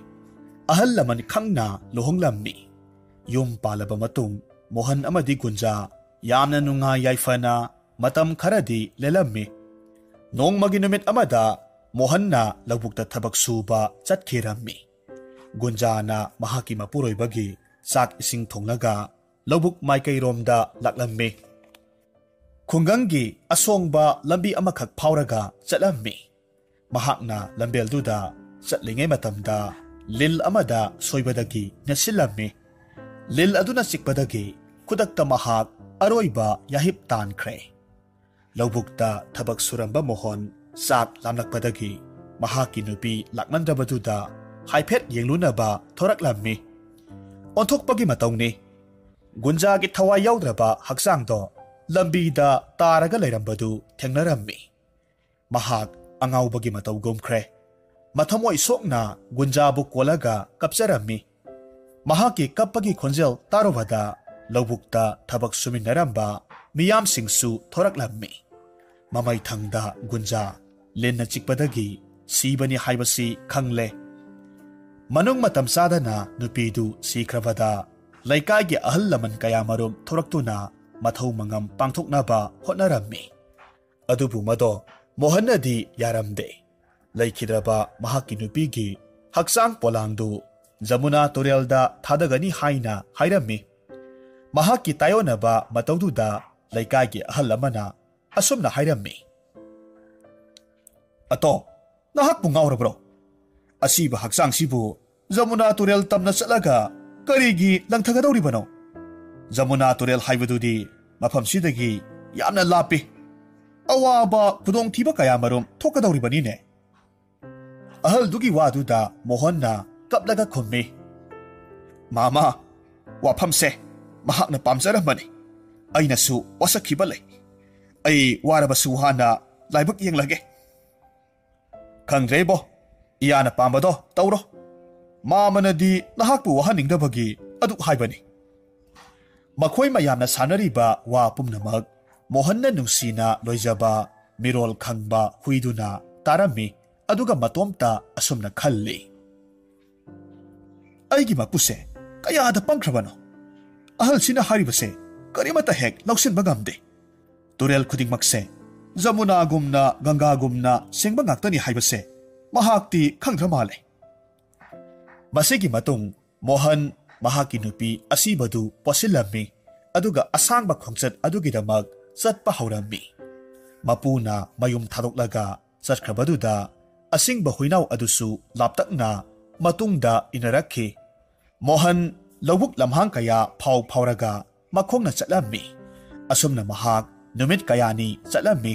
ꯑꯍꯜ ꯂꯃꯟ ꯈꯪꯅ ꯂꯨꯍꯣꯡꯂꯝꯃꯤ꯫ ꯌꯨꯝ ꯄꯥꯜꯂꯕ ꯃꯇꯨꯡ ꯃꯣꯍꯟ ꯑꯃꯗꯤ ꯒꯨꯟꯖꯥ ꯌꯥꯝꯅ ꯅꯨꯡꯉꯥꯏ ꯌꯥꯏꯐꯅ ꯃꯇꯝ ꯈꯔꯗꯤ ꯂꯦꯜꯂꯝꯃꯤ꯫ ꯅꯣꯡꯃꯒꯤ ꯅꯨꯃꯤꯠ ꯑꯃꯗ ꯃꯣꯍꯟꯅ ꯂꯧꯕꯨꯛꯇ ꯊꯕꯛ ꯁꯨꯕ ꯆꯠꯈꯤꯔꯝꯃꯤ꯫ ꯒꯨꯟꯖꯥꯅ ꯃꯍꯥꯛꯀꯤ ꯃꯄꯨꯔꯣꯏꯕꯒꯤ ꯆꯥꯛ ꯏꯁꯤꯡ ꯊꯣꯡꯂꯒ ꯂꯧꯕꯨꯛ ꯃꯥꯏꯀꯩꯔꯣꯝꯗ ꯂꯥꯛꯂꯝꯃꯤ꯫ ꯈꯨꯡꯒꯪꯒꯤ ꯑꯁꯣꯡꯕ ꯂꯝꯕꯤ ꯑꯃꯈꯛ ꯐꯥꯎꯔꯒ ꯆꯠꯂꯝꯃꯤ꯫ ꯃꯍꯥꯛꯅ ꯂꯝꯕꯦꯜꯗꯨꯗ ꯆꯠꯂꯤꯉꯩ ꯃꯇꯝꯗ ꯂꯤꯜ ꯑꯃꯗ ꯁꯣꯏꯕꯗꯒꯤ ꯅꯦꯠꯁꯤꯜꯂꯝꯃꯤ꯫ ꯂꯤꯜ ꯑꯗꯨꯅ ꯆꯤꯛꯄꯗꯒꯤ ꯈꯨꯗꯛꯇ ꯃꯍꯥꯛ ꯑꯔꯣꯏꯕ ꯌꯥꯍꯤꯞ ꯇꯥꯟꯈ꯭ꯔꯦ꯫ ꯂꯧꯕꯨꯛꯇ ꯊꯕꯛ ꯁꯨꯔꯝꯕ ꯃꯣꯍꯟ ꯆꯥꯛ ꯂꯥꯝꯂꯛꯄꯗꯒꯤ ꯃꯍꯥꯛꯀꯤ ꯅꯨꯄꯤ ꯂꯥꯛꯂꯝꯗꯕꯗꯨꯗ ꯍꯥꯏꯐꯦꯠ ꯌꯦꯡꯂꯨꯅꯕ ꯊꯣꯔꯛꯂꯝꯃꯤ꯫ ꯑꯣꯟꯊꯣꯛꯄꯒꯤ ꯃꯇꯧꯅꯤ꯫ ꯒꯨꯟꯖꯥꯒꯤ ꯊꯋꯥꯏ ꯌꯥꯎꯗ꯭ꯔꯕ ꯍꯛꯆꯥꯡꯗꯣ ꯂꯝꯕꯤꯗ ꯇꯥꯔꯒ ꯂꯩꯔꯝꯕꯗꯨ ꯊꯦꯡꯅꯔꯝꯃꯤ꯫ ꯃꯍꯥꯛ ꯑꯉꯥꯎꯕꯒꯤ ꯃꯇꯧ ꯒꯨꯝꯈ꯭ꯔꯦ꯫ ꯃꯊꯃꯣꯏ ꯁꯣꯛꯅ ꯒꯨꯟꯖꯥꯕꯨ ꯀꯣꯜꯂꯒ ꯀꯞꯆꯔꯝꯃꯤ꯫ ꯃꯍꯥꯛꯀꯤ ꯀꯞꯄꯒꯤ ꯈꯣꯟꯖꯦꯜ ꯇꯥꯔꯨꯕꯗ ꯂꯧꯕꯨꯛꯇ ꯊꯕꯛ ꯁꯨꯃꯤꯟꯅꯔꯝꯕ ꯃꯤꯌꯥꯝꯁꯤꯡꯁꯨ ꯊꯣꯔꯛꯂꯝꯃꯤ꯫ ꯃꯃꯩꯊꯪꯗ ꯒꯨꯟꯖꯥ ꯂꯤꯟꯅ ꯆꯤꯛꯄꯗꯒꯤ ꯁꯤꯕꯅꯤ ꯍꯥꯏꯕꯁꯤ ꯈꯪꯂꯦ꯫ ꯃꯅꯨꯡ ꯃꯇꯝ ꯆꯥꯗꯅ ꯅꯨꯄꯤꯗꯨ ꯁꯤꯈ꯭ꯔꯕꯗ ꯂꯩꯀꯥꯏꯒꯤ ꯑꯍꯜ ꯂꯃꯟ ꯀꯌꯥꯃꯔꯨꯝ ꯊꯣꯔꯛꯇꯨꯅ ꯃꯊꯧ ꯃꯉꯝ ꯄꯥꯡꯊꯣꯛꯅꯕ ꯍꯣꯠꯅꯔꯝꯃꯤ꯫ ꯑꯗꯨꯕꯨ ꯃꯗꯣ ꯃꯣꯍꯟꯅꯗꯤ ꯌꯥꯔꯝꯗꯦ꯫ ꯂꯩꯈꯤꯗ꯭ꯔꯕ ꯃꯍꯥꯛꯀꯤ ꯅꯨꯄꯤꯒꯤ ꯍꯛꯆꯥꯡ ꯄꯣꯂꯥꯡꯗꯨ ꯖꯃꯨꯅꯥ ꯇꯨꯔꯦꯜꯗ ꯊꯥꯗꯒꯅꯤ ꯍꯥꯏꯅ ꯍꯥꯏꯔꯝꯃꯤ꯫ ꯃꯍꯥꯛꯀꯤ ꯇꯥꯏꯑꯣꯟꯅꯕ ꯃꯇꯧꯗꯨꯗ ꯂꯩꯀꯥꯏꯒꯤ ꯑꯍꯜ ꯑꯃꯅ ꯑꯁꯨꯝꯅ ꯍꯥꯏꯔꯝꯃꯤ, "ꯑꯇꯣ, ꯅꯍꯥꯛꯄꯨ ꯉꯥꯎꯔꯕ꯭ꯔꯣ? ꯑꯁꯤꯕ ꯍꯛꯆꯥꯡꯁꯤꯕꯨ ꯖꯃꯨꯅꯥ ꯇꯨꯔꯦꯜ ꯇꯝꯅ ꯆꯠꯂꯒ ꯀꯔꯤꯒꯤ ꯂꯪꯊꯒꯗꯧꯔꯤꯕꯅꯣ? ꯖꯃꯨꯅꯥ ꯇꯨꯔꯦꯜ ꯍꯥꯏꯕꯗꯨꯗꯤ ꯃꯐꯝꯁꯤꯗꯒꯤ ꯌꯥꯝꯅ ꯂꯥꯞꯄꯤ꯫ ꯑꯋꯥꯕ ꯈꯨꯗꯣꯡꯊꯤꯕ ꯀꯌꯥꯃꯔꯨꯝ ꯊꯣꯛꯀꯗꯧꯔꯤꯕꯅꯤꯅꯦ꯫" ꯑꯍꯜꯗꯨꯒꯤ ꯋꯥꯗꯨꯗ ꯃꯣꯍꯟꯅ ꯀꯞꯂꯒ ꯈꯨꯝꯃꯤ, "ꯃꯥꯃꯥ, ꯋꯥꯐꯝꯁꯦ ꯃꯍꯥꯛꯅ ꯄꯥꯝꯖꯔꯝꯕꯅꯤ꯫ ꯑꯩꯅꯁꯨ ꯋꯥꯁꯛꯈꯤꯕ ꯂꯩ꯫ ꯑꯩ ꯋꯥꯔꯕꯁꯨ ꯋꯥꯅ ꯂꯥꯏꯕꯛ ꯌꯦꯡꯂꯒꯦ꯫ ꯈꯪꯗ꯭ꯔꯦꯕꯣ, ꯏꯌꯥꯅ ꯄꯥꯝꯕꯗꯣ ꯇꯧꯔꯣ꯫ ꯃꯥꯃꯅꯗꯤ ꯅꯍꯥꯛꯄꯨ ꯋꯥꯍꯟꯅꯤꯡꯗꯕꯒꯤ ꯑꯗꯨꯛ ꯍꯥꯏꯕꯅꯤ꯫" ꯃꯈꯣꯏ ꯃꯌꯥꯝꯅ ꯁꯥꯟꯅꯔꯤꯕ ꯋꯥ ꯄꯨꯝꯅꯃꯛ ꯃꯣꯍꯟꯅ ꯅꯨꯡꯁꯤꯅ ꯂꯣꯏꯖꯕ ꯃꯤꯔꯣꯜ ꯈꯪꯕ ꯍꯨꯏꯗꯨꯅ ꯇꯥꯔꯝꯃꯤ꯫ ꯑꯗꯨꯒ ꯃꯇꯣꯝꯇ ꯑꯁꯨꯝꯅ ꯈꯜꯂꯤ, "ꯑꯩꯒꯤ ꯃꯄꯨꯁꯦ ꯀꯌꯥꯗ ꯄꯪꯈ꯭ꯔꯕꯅꯣ? ꯑꯍꯜꯁꯤꯅ ꯍꯥꯏꯔꯤꯕꯁꯦ ꯀꯔꯤꯃꯠꯇ ꯍꯦꯛ ꯂꯧꯁꯤꯟꯕ ꯉꯝꯗꯦ꯫ ꯇꯨꯔꯦꯜ ꯈꯨꯗꯤꯡꯃꯛꯁꯦ ꯖꯃꯨꯅꯥꯒꯨꯝꯅ, ꯒꯪꯒꯥꯒꯨꯝꯅ ꯁꯦꯡꯕ ꯉꯥꯛꯇꯅꯤ ꯍꯥꯏꯕꯁꯦ ꯃꯍꯥꯛꯇꯤ ꯈꯪꯗ꯭ꯔ ꯃꯥꯜꯂꯦ꯫ ꯃꯁꯤꯒꯤ ꯃꯇꯨꯡ ꯃꯣꯍꯟ ꯃꯍꯥꯛꯀꯤ ꯅꯨꯄꯤ ꯑꯁꯤꯕꯗꯨ ꯄꯣꯠꯁꯤꯜꯂꯝꯃꯤ, ꯑꯗꯨꯒ ꯑꯁꯥꯡꯕ ꯈꯣꯡꯆꯠ ꯑꯗꯨꯒꯤꯗꯃꯛ ꯆꯠꯄ ꯍꯧꯔꯝꯃꯤ꯫ ꯃꯄꯨꯅ ꯃꯌꯨꯝ ꯊꯥꯗꯣꯛꯂꯒ ꯆꯠꯈ꯭ꯔꯕꯗꯨꯗ ꯑꯁꯤꯡꯕ ꯍꯨꯏꯅꯥꯎ ꯑꯗꯨꯁꯨ ꯂꯥꯞꯇꯛꯅ ꯃꯇꯨꯡꯗ ꯏꯟꯅꯔꯛꯈꯤ꯫ ꯃꯣꯍꯟ ꯂꯧꯕꯨꯛ ꯂꯝꯍꯥꯡ ꯀꯌꯥ ꯐꯥꯎ ꯐꯥꯎꯔꯒ ꯃꯈꯣꯡꯅ ꯆꯠꯂꯝꯃꯤ꯫ ꯑꯁꯨꯝꯅ ꯃꯍꯥꯛ ꯅꯨꯃꯤꯠ ꯀꯌꯥꯅꯤ ꯆꯠꯂꯝꯃꯤ꯫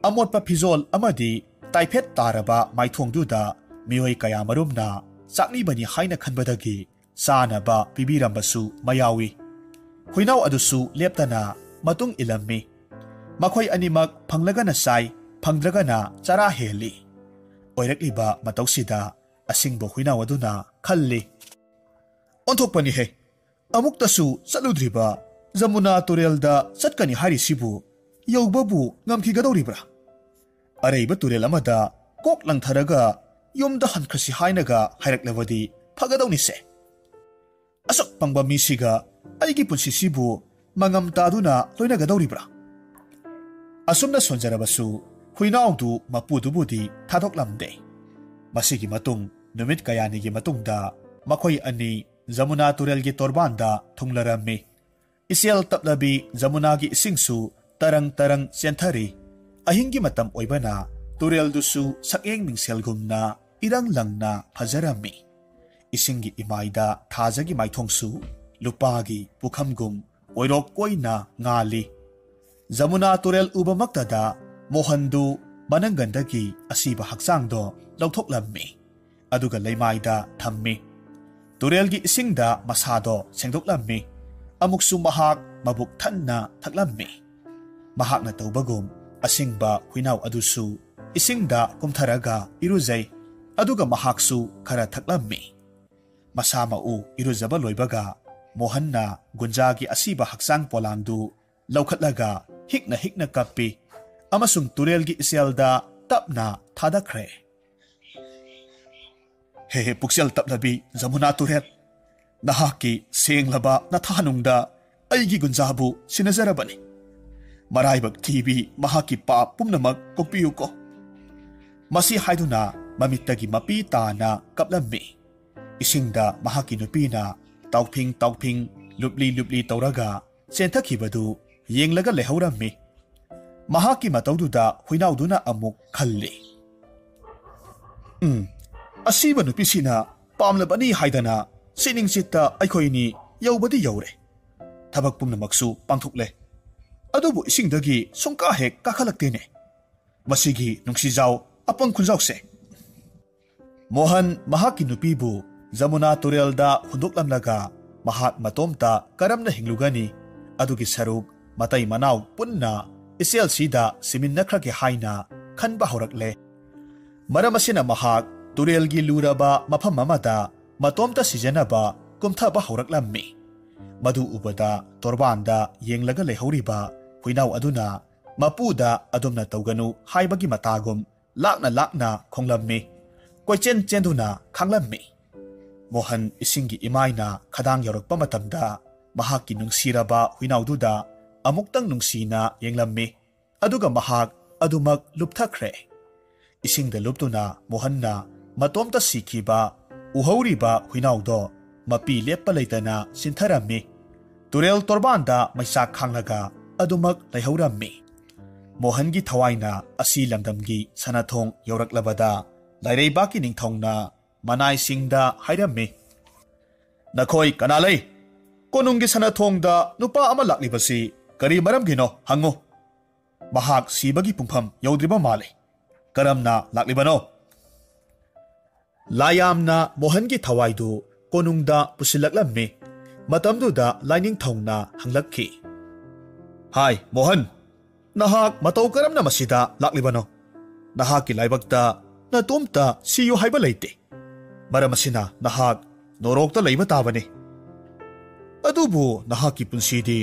ꯑꯃꯣꯠꯄ ꯐꯤꯖꯣꯜ ꯑꯃꯗꯤ ꯇꯥꯏꯐꯦꯠ ꯇꯥꯔꯕ ꯃꯥꯏꯊꯣꯡꯗꯨꯗ ꯃꯤꯑꯣꯏ ꯀꯌꯥ ꯃꯔꯨꯝꯅ ꯆꯥꯛꯅꯤꯕꯅꯤ ꯍꯥꯏꯅ ꯈꯟꯕꯗꯒꯤ ꯆꯥꯅꯕ ꯄꯤꯕꯤꯔꯝꯕꯁꯨ ꯃꯌꯥꯎꯏ꯫ ꯍꯨꯏꯅꯥꯎ ꯑꯗꯨꯁꯨ ꯂꯦꯞꯇꯅ ꯃꯇꯨꯡ ꯏꯜꯂꯝꯃꯤ꯫ ꯃꯈꯣꯏ ꯑꯅꯤꯃꯛ ꯐꯪꯂꯒꯅ ꯆꯥꯏ, ꯐꯪꯗ꯭ꯔꯒꯅ ꯆꯔꯥ ꯍꯦꯜꯂꯤ꯫ ꯑꯣꯏꯔꯛꯂꯤꯕ ꯃꯇꯧꯁꯤꯗ ꯑꯁꯤꯡꯕ ꯍꯨꯏꯅꯥꯎ ꯑꯗꯨꯅ ꯈꯜꯂꯤ, "ꯑꯣꯟꯊꯣꯛꯄꯅꯤꯍꯦ! ꯑꯃꯨꯛꯇꯁꯨ ꯆꯠꯂꯨꯗ꯭ꯔꯤꯕ ꯖꯃꯨꯅꯥ ꯇꯨꯔꯦꯜꯗ ꯆꯠꯀꯅꯤ ꯍꯥꯏꯔꯤꯁꯤꯕꯨ ꯌꯧꯕꯕꯨ ꯉꯝꯈꯤꯒꯗꯧꯔꯤꯕ꯭ꯔꯥ? ꯑꯔꯩꯕ ꯇꯨꯔꯦꯜ ꯑꯃꯗ ꯀꯣꯛ ꯂꯪꯊꯔꯒ ꯌꯨꯝꯗ ꯍꯟꯈ꯭ꯔꯁꯤ ꯍꯥꯏꯅꯒ ꯍꯥꯏꯔꯛꯂꯕꯗꯤ ꯐꯒꯗꯧꯅꯤꯁꯦ꯫ ꯑꯁꯨꯛ ꯄꯪꯕ ꯃꯤꯁꯤꯒ ꯑꯩꯒꯤ ꯄꯨꯟꯁꯤꯁꯤꯕꯨ ꯃꯉꯝ ꯇꯥꯗꯨꯅ ꯂꯣꯏꯅꯒꯗꯧꯔꯤꯕ꯭ꯔꯥ?" ꯑꯁꯨꯝꯅ ꯁꯣꯟꯖꯔꯕꯁꯨ ꯍꯨꯏꯅꯥꯎꯗꯨ ꯃꯄꯨꯗꯨꯕꯨꯗꯤ ꯊꯥꯗꯣꯛꯂꯝꯗꯦ꯫ ꯃꯁꯤꯒꯤ ꯃꯇꯨꯡ ꯅꯨꯃꯤꯠ ꯀꯌꯥꯅꯤꯒꯤ ꯃꯇꯨꯡꯗ ꯃꯈꯣꯏ ꯑꯅꯤ ꯖꯃꯨꯅꯥ ꯇꯨꯔꯦꯜꯒꯤ ꯇꯣꯔꯕꯥꯟꯗ ꯊꯨꯡꯂꯔꯝꯃꯤ꯫ ꯏꯆꯦꯜ ꯇꯞꯂꯕꯤ ꯖꯃꯨꯅꯥꯒꯤ ꯏꯁꯤꯡꯁꯨ ꯇꯔꯪ ꯇꯔꯪ ꯆꯦꯟꯊꯔꯤ꯫ ꯑꯍꯤꯡꯒꯤ ꯃꯇꯝ ꯑꯣꯏꯕꯅ ꯇꯨꯔꯦꯜꯗꯨꯁꯨ ꯁꯛꯌꯦꯡ ꯃꯤꯡꯁꯦꯜꯒꯨꯝꯅ ꯏꯔꯪ ꯂꯪꯅ ꯐꯖꯔꯝꯃꯤ꯫ ꯏꯁꯤꯡꯒꯤ ꯏꯃꯥꯏꯗ ꯊꯥꯖꯒꯤ ꯃꯥꯏꯊꯣꯡꯁꯨ ꯂꯨꯄꯥꯒꯤ ꯄꯨꯈꯝꯒꯨꯝ ꯑꯣꯏꯔꯣꯛ ꯀꯣꯏꯅ ꯉꯥꯜꯂꯤ꯫ ꯖꯃꯨꯅꯥ ꯇꯨꯔꯦꯜ ꯎꯕꯃꯛꯇꯗ ꯃꯣꯍꯟꯗꯨ ꯃꯅꯪꯒꯟꯗꯒꯤ ꯑꯁꯤꯕ ꯍꯛꯆꯥꯡꯗꯣ ꯂꯧꯊꯣꯛꯂꯝꯃꯤ꯫ ꯑꯗꯨꯒ ꯂꯩꯃꯥꯏꯗ ꯊꯝꯃꯤ꯫ ꯇꯨꯔꯦꯜꯒꯤ ꯏꯁꯤꯡꯗ ꯃꯁꯥꯗꯣ ꯁꯦꯡꯗꯣꯛꯂꯝꯃꯤ꯫ ꯑꯃꯨꯛꯁꯨ ꯃꯍꯥꯛ ꯃꯕꯨꯛ ꯊꯟꯅ ꯊꯛꯂꯝꯃꯤ꯫ ꯃꯍꯥꯛꯅ ꯇꯧꯕꯒꯨꯝ ꯑꯁꯤꯡꯕ ꯍꯨꯏꯅꯥꯎ ꯑꯗꯨꯁꯨ ꯏꯁꯤꯡꯗ ꯀꯨꯝꯊꯔꯒ ꯏꯔꯨꯖꯩ꯫ ꯑꯗꯨꯒ ꯃꯍꯥꯛꯁꯨ ꯈꯔ ꯊꯛꯂꯝꯃꯤ꯫ ꯃꯁꯥ ꯃꯎ ꯏꯔꯨꯖꯕ ꯂꯣꯏꯕꯒ ꯃꯣꯍꯟꯅ ꯒꯨꯟꯖꯥꯒꯤ ꯑꯁꯤꯕ ꯍꯛꯆꯥꯡ ꯄꯣꯂꯥꯡꯗꯨ ꯂꯧꯈꯠꯂꯒ ꯍꯤꯛꯅ ꯍꯤꯛꯅ ꯀꯞꯄꯤ ꯑꯃꯁꯨꯡ ꯇꯨꯔꯦꯜꯒꯤ ꯏꯆꯦꯜꯗ ꯇꯞꯅ ꯊꯥꯗꯈ꯭ꯔꯦ꯫ "ꯍꯦ ꯍꯦ ꯄꯨꯛꯆꯦꯜ ꯇꯞꯂꯕꯤ ꯖꯃꯨꯅꯥ ꯇꯨꯔꯦꯜ, ꯅꯍꯥꯛꯀꯤ ꯁꯦꯡꯂꯕ ꯅꯊꯥꯅꯨꯡꯗ ꯑꯩꯒꯤ ꯒꯨꯟꯖꯥꯕꯨ ꯁꯤꯟꯅꯖꯔꯕꯅꯤ꯫ "ꯃꯔꯥꯏꯕꯛ ꯊꯤꯕꯤ, ꯃꯍꯥꯛꯀꯤ ꯄꯥꯞ ꯄꯨꯝꯅꯃꯛ ꯀꯣꯛꯄꯤꯌꯨꯀꯣ"꯫ ꯃꯁꯤ ꯍꯥꯏꯗꯨꯅ ꯃꯃꯤꯠꯇꯒꯤ ꯃꯄꯤ ꯇꯥꯅ ꯀꯞꯂꯝꯃꯤ꯫ ꯏꯁꯤꯡꯗ ꯃꯍꯥꯛꯀꯤ ꯅꯨꯄꯤꯅ ꯇꯥꯎꯐꯤꯡ ꯇꯥꯎꯐꯤꯡ, ꯂꯨꯞꯂꯤ ꯂꯨꯞꯂꯤ ꯇꯧꯔꯒ ꯆꯦꯟꯊꯈꯤꯕꯗꯨ ꯌꯦꯡꯂꯒ ꯂꯩꯍꯧꯔꯝꯃꯤ꯫ ꯃꯍꯥꯛꯀꯤ ꯃꯇꯧꯗꯨꯗ ꯍꯨꯏꯅꯥꯎꯗꯨꯅ ꯑꯃꯨꯛ ꯈꯜꯂꯤ, "ꯎꯝ, ꯑꯁꯤꯕ ꯅꯨꯄꯤꯁꯤꯅ ꯄꯥꯝꯂꯕꯅꯤ ꯍꯥꯏꯗꯅ ꯁꯤꯅꯤꯡꯆꯤꯠꯇ ꯑꯩꯈꯣꯏꯅꯤ ꯌꯧꯕꯗꯤ ꯌꯧꯔꯦ꯫ ꯊꯕꯛ ꯄꯨꯝꯅꯃꯛꯁꯨ ꯄꯥꯡꯊꯣꯛꯂꯦ꯫ ꯑꯗꯨꯕꯨ ꯏꯁꯤꯡꯗꯒꯤ ꯁꯨꯡꯀꯥ ꯍꯦꯛ ꯀꯥꯈꯠꯂꯛꯇꯦꯅꯦ꯫ ꯃꯁꯤꯒꯤ ꯅꯨꯡꯁꯤꯖꯥꯎ ꯑꯄꯪ ꯈꯨꯟꯖꯥꯎꯁꯦ"꯫ ꯃꯣꯍꯟ ꯃꯍꯥꯛꯀꯤ ꯅꯨꯄꯤꯕꯨ ꯖꯃꯨꯅꯥ ꯇꯨꯔꯦꯜꯗ ꯍꯨꯟꯗꯣꯛꯂꯝꯂꯒ ꯃꯍꯥꯛ ꯃꯇꯣꯝꯇ ꯀꯔꯝꯅ ꯍꯤꯡꯂꯨꯒꯅꯤ? ꯑꯗꯨꯒꯤ ꯁꯔꯨꯛ ꯃꯇꯩ ꯃꯅꯥꯎ ꯄꯨꯟꯅ ꯏꯆꯦꯜꯁꯤꯗ ꯁꯤꯃꯤꯟꯅꯈ꯭ꯔꯒꯦ ꯍꯥꯏꯅ ꯈꯟꯕ ꯍꯧꯔꯛꯂꯦ꯫ ꯃꯔꯝ ꯑꯁꯤꯅ ꯃꯍꯥꯛ ꯇꯨꯔꯦꯜꯒꯤ ꯂꯨꯔꯕ ꯃꯐꯝ ꯑꯃꯗ ꯃꯇꯣꯝꯇ ꯁꯤꯖꯅꯕ ꯀꯨꯝꯊꯕ ꯍꯧꯔꯛꯂꯝꯃꯤ꯫ ꯃꯗꯨ ꯎꯕꯗ ꯇꯣꯔꯕꯥꯟꯗ ꯌꯦꯡꯂꯒ ꯂꯩꯍꯧꯔꯤꯕ ꯍꯨꯏꯅꯥꯎ ꯑꯗꯨꯅ ꯃꯄꯨꯗ ꯑꯗꯨꯝꯅ ꯇꯧꯒꯅꯨ ꯍꯥꯏꯕꯒꯤ ꯃꯇꯥꯒꯨꯝ ꯂꯥꯛꯅ ꯂꯥꯛꯅ ꯈꯣꯡꯂꯝꯃꯤ꯫ ꯀꯣꯏꯆꯦꯟ ꯆꯦꯟꯗꯨꯅ ꯈꯥꯡꯂꯝꯃꯤ꯫ ꯃꯣꯍꯟ ꯏꯁꯤꯡꯒꯤ ꯏꯃꯥꯏꯅ ꯈꯗꯥꯡ ꯌꯧꯔꯛꯄ ꯃꯇꯝꯗ ꯃꯍꯥꯛꯀꯤ ꯅꯨꯡꯁꯤꯔꯕ ꯍꯨꯏꯅꯥꯎꯗꯨꯗ ꯑꯃꯨꯛꯇꯪ ꯅꯨꯡꯁꯤꯅ ꯌꯦꯡꯂꯝꯃꯤ꯫ ꯑꯗꯨꯒ ꯃꯍꯥꯛ ꯑꯗꯨꯃꯛ ꯂꯨꯞꯊꯈ꯭ꯔꯦ꯫ ꯏꯁꯤꯡꯗ ꯂꯨꯞꯇꯨꯅ ꯃꯣꯍꯟꯅ ꯃꯇꯣꯝꯇ ꯁꯤꯈꯤꯕ ꯎꯍꯧꯔꯤꯕ ꯍꯨꯏꯅꯥꯎꯗꯣ ꯃꯄꯤ ꯂꯦꯞꯄ ꯂꯩꯇꯅ ꯆꯤꯟꯊꯔꯝꯃꯤ꯫ ꯇꯨꯔꯦꯜ ꯇꯣꯔꯕꯥꯟꯗ ꯃꯩꯆꯥꯛ ꯈꯥꯡꯂꯒ ꯑꯗꯨꯃꯛ ꯂꯩꯍꯧꯔꯝꯃꯤ꯫ ꯃꯣꯍꯟꯒꯤ ꯊꯋꯥꯏꯅ ꯑꯁꯤ ꯂꯝꯗꯝꯒꯤ ꯁꯅꯥꯊꯣꯡ ꯌꯧꯔꯛꯂꯕꯗ ꯂꯥꯏꯔꯩꯕꯥꯛꯀꯤ ꯅꯤꯡꯊꯧꯅ ꯃꯅꯥꯏꯁꯤꯡꯗ ꯍꯥꯏꯔꯝꯃꯤ, "ꯅꯈꯣꯏ ꯀꯅꯥ ꯂꯩ? ꯀꯣꯅꯨꯡꯒꯤ ꯁꯅꯥꯊꯣꯡꯗ ꯅꯨꯄꯥ ꯑꯃ ꯂꯥꯛꯂꯤꯕꯁꯤ ꯀꯔꯤ ꯃꯔꯝꯒꯤꯅꯣ ꯍꯪꯉꯨ꯫ ꯃꯍꯥꯛ ꯁꯤꯕꯒꯤ ꯄꯨꯡꯐꯝ ꯌꯧꯗ꯭ꯔꯤꯕ ꯃꯥꯜꯂꯤ꯫ ꯀꯔꯝꯅ ꯂꯥꯛꯂꯤꯕꯅꯣ?" ꯂꯥꯏꯌꯥꯝꯅ ꯃꯣꯍꯟꯒꯤ ꯊꯋꯥꯏꯗꯨ ꯀꯣꯅꯨꯡꯗ ꯄꯨꯁꯤꯜꯂꯛꯂꯝꯃꯤ꯫ ꯃꯇꯝꯗꯨꯗ ꯂꯥꯏꯅꯤꯡꯊꯧꯅ ꯍꯪꯂꯛꯈꯤ, "ꯍꯥꯏ ꯃꯣꯍꯟ, ꯅꯍꯥꯛ ꯃꯇꯧ ꯀꯔꯝꯅ ꯃꯁꯤꯗ ꯂꯥꯛꯂꯤꯕꯅꯣ? ꯅꯍꯥꯛꯀꯤ ꯂꯥꯏꯕꯛꯇ ꯅꯇꯣꯝꯇ ꯁꯤꯌꯨ ꯍꯥꯏꯕ ꯂꯩꯇꯦ꯫ ꯃꯔꯝ ꯑꯁꯤꯅ ꯅꯍꯥꯛ ꯅꯣꯔꯣꯛꯇ ꯂꯩꯕ ꯇꯥꯕꯅꯤ꯫ ꯑꯗꯨꯕꯨ ꯅꯍꯥꯛꯀꯤ ꯄꯨꯟꯁꯤꯗꯤ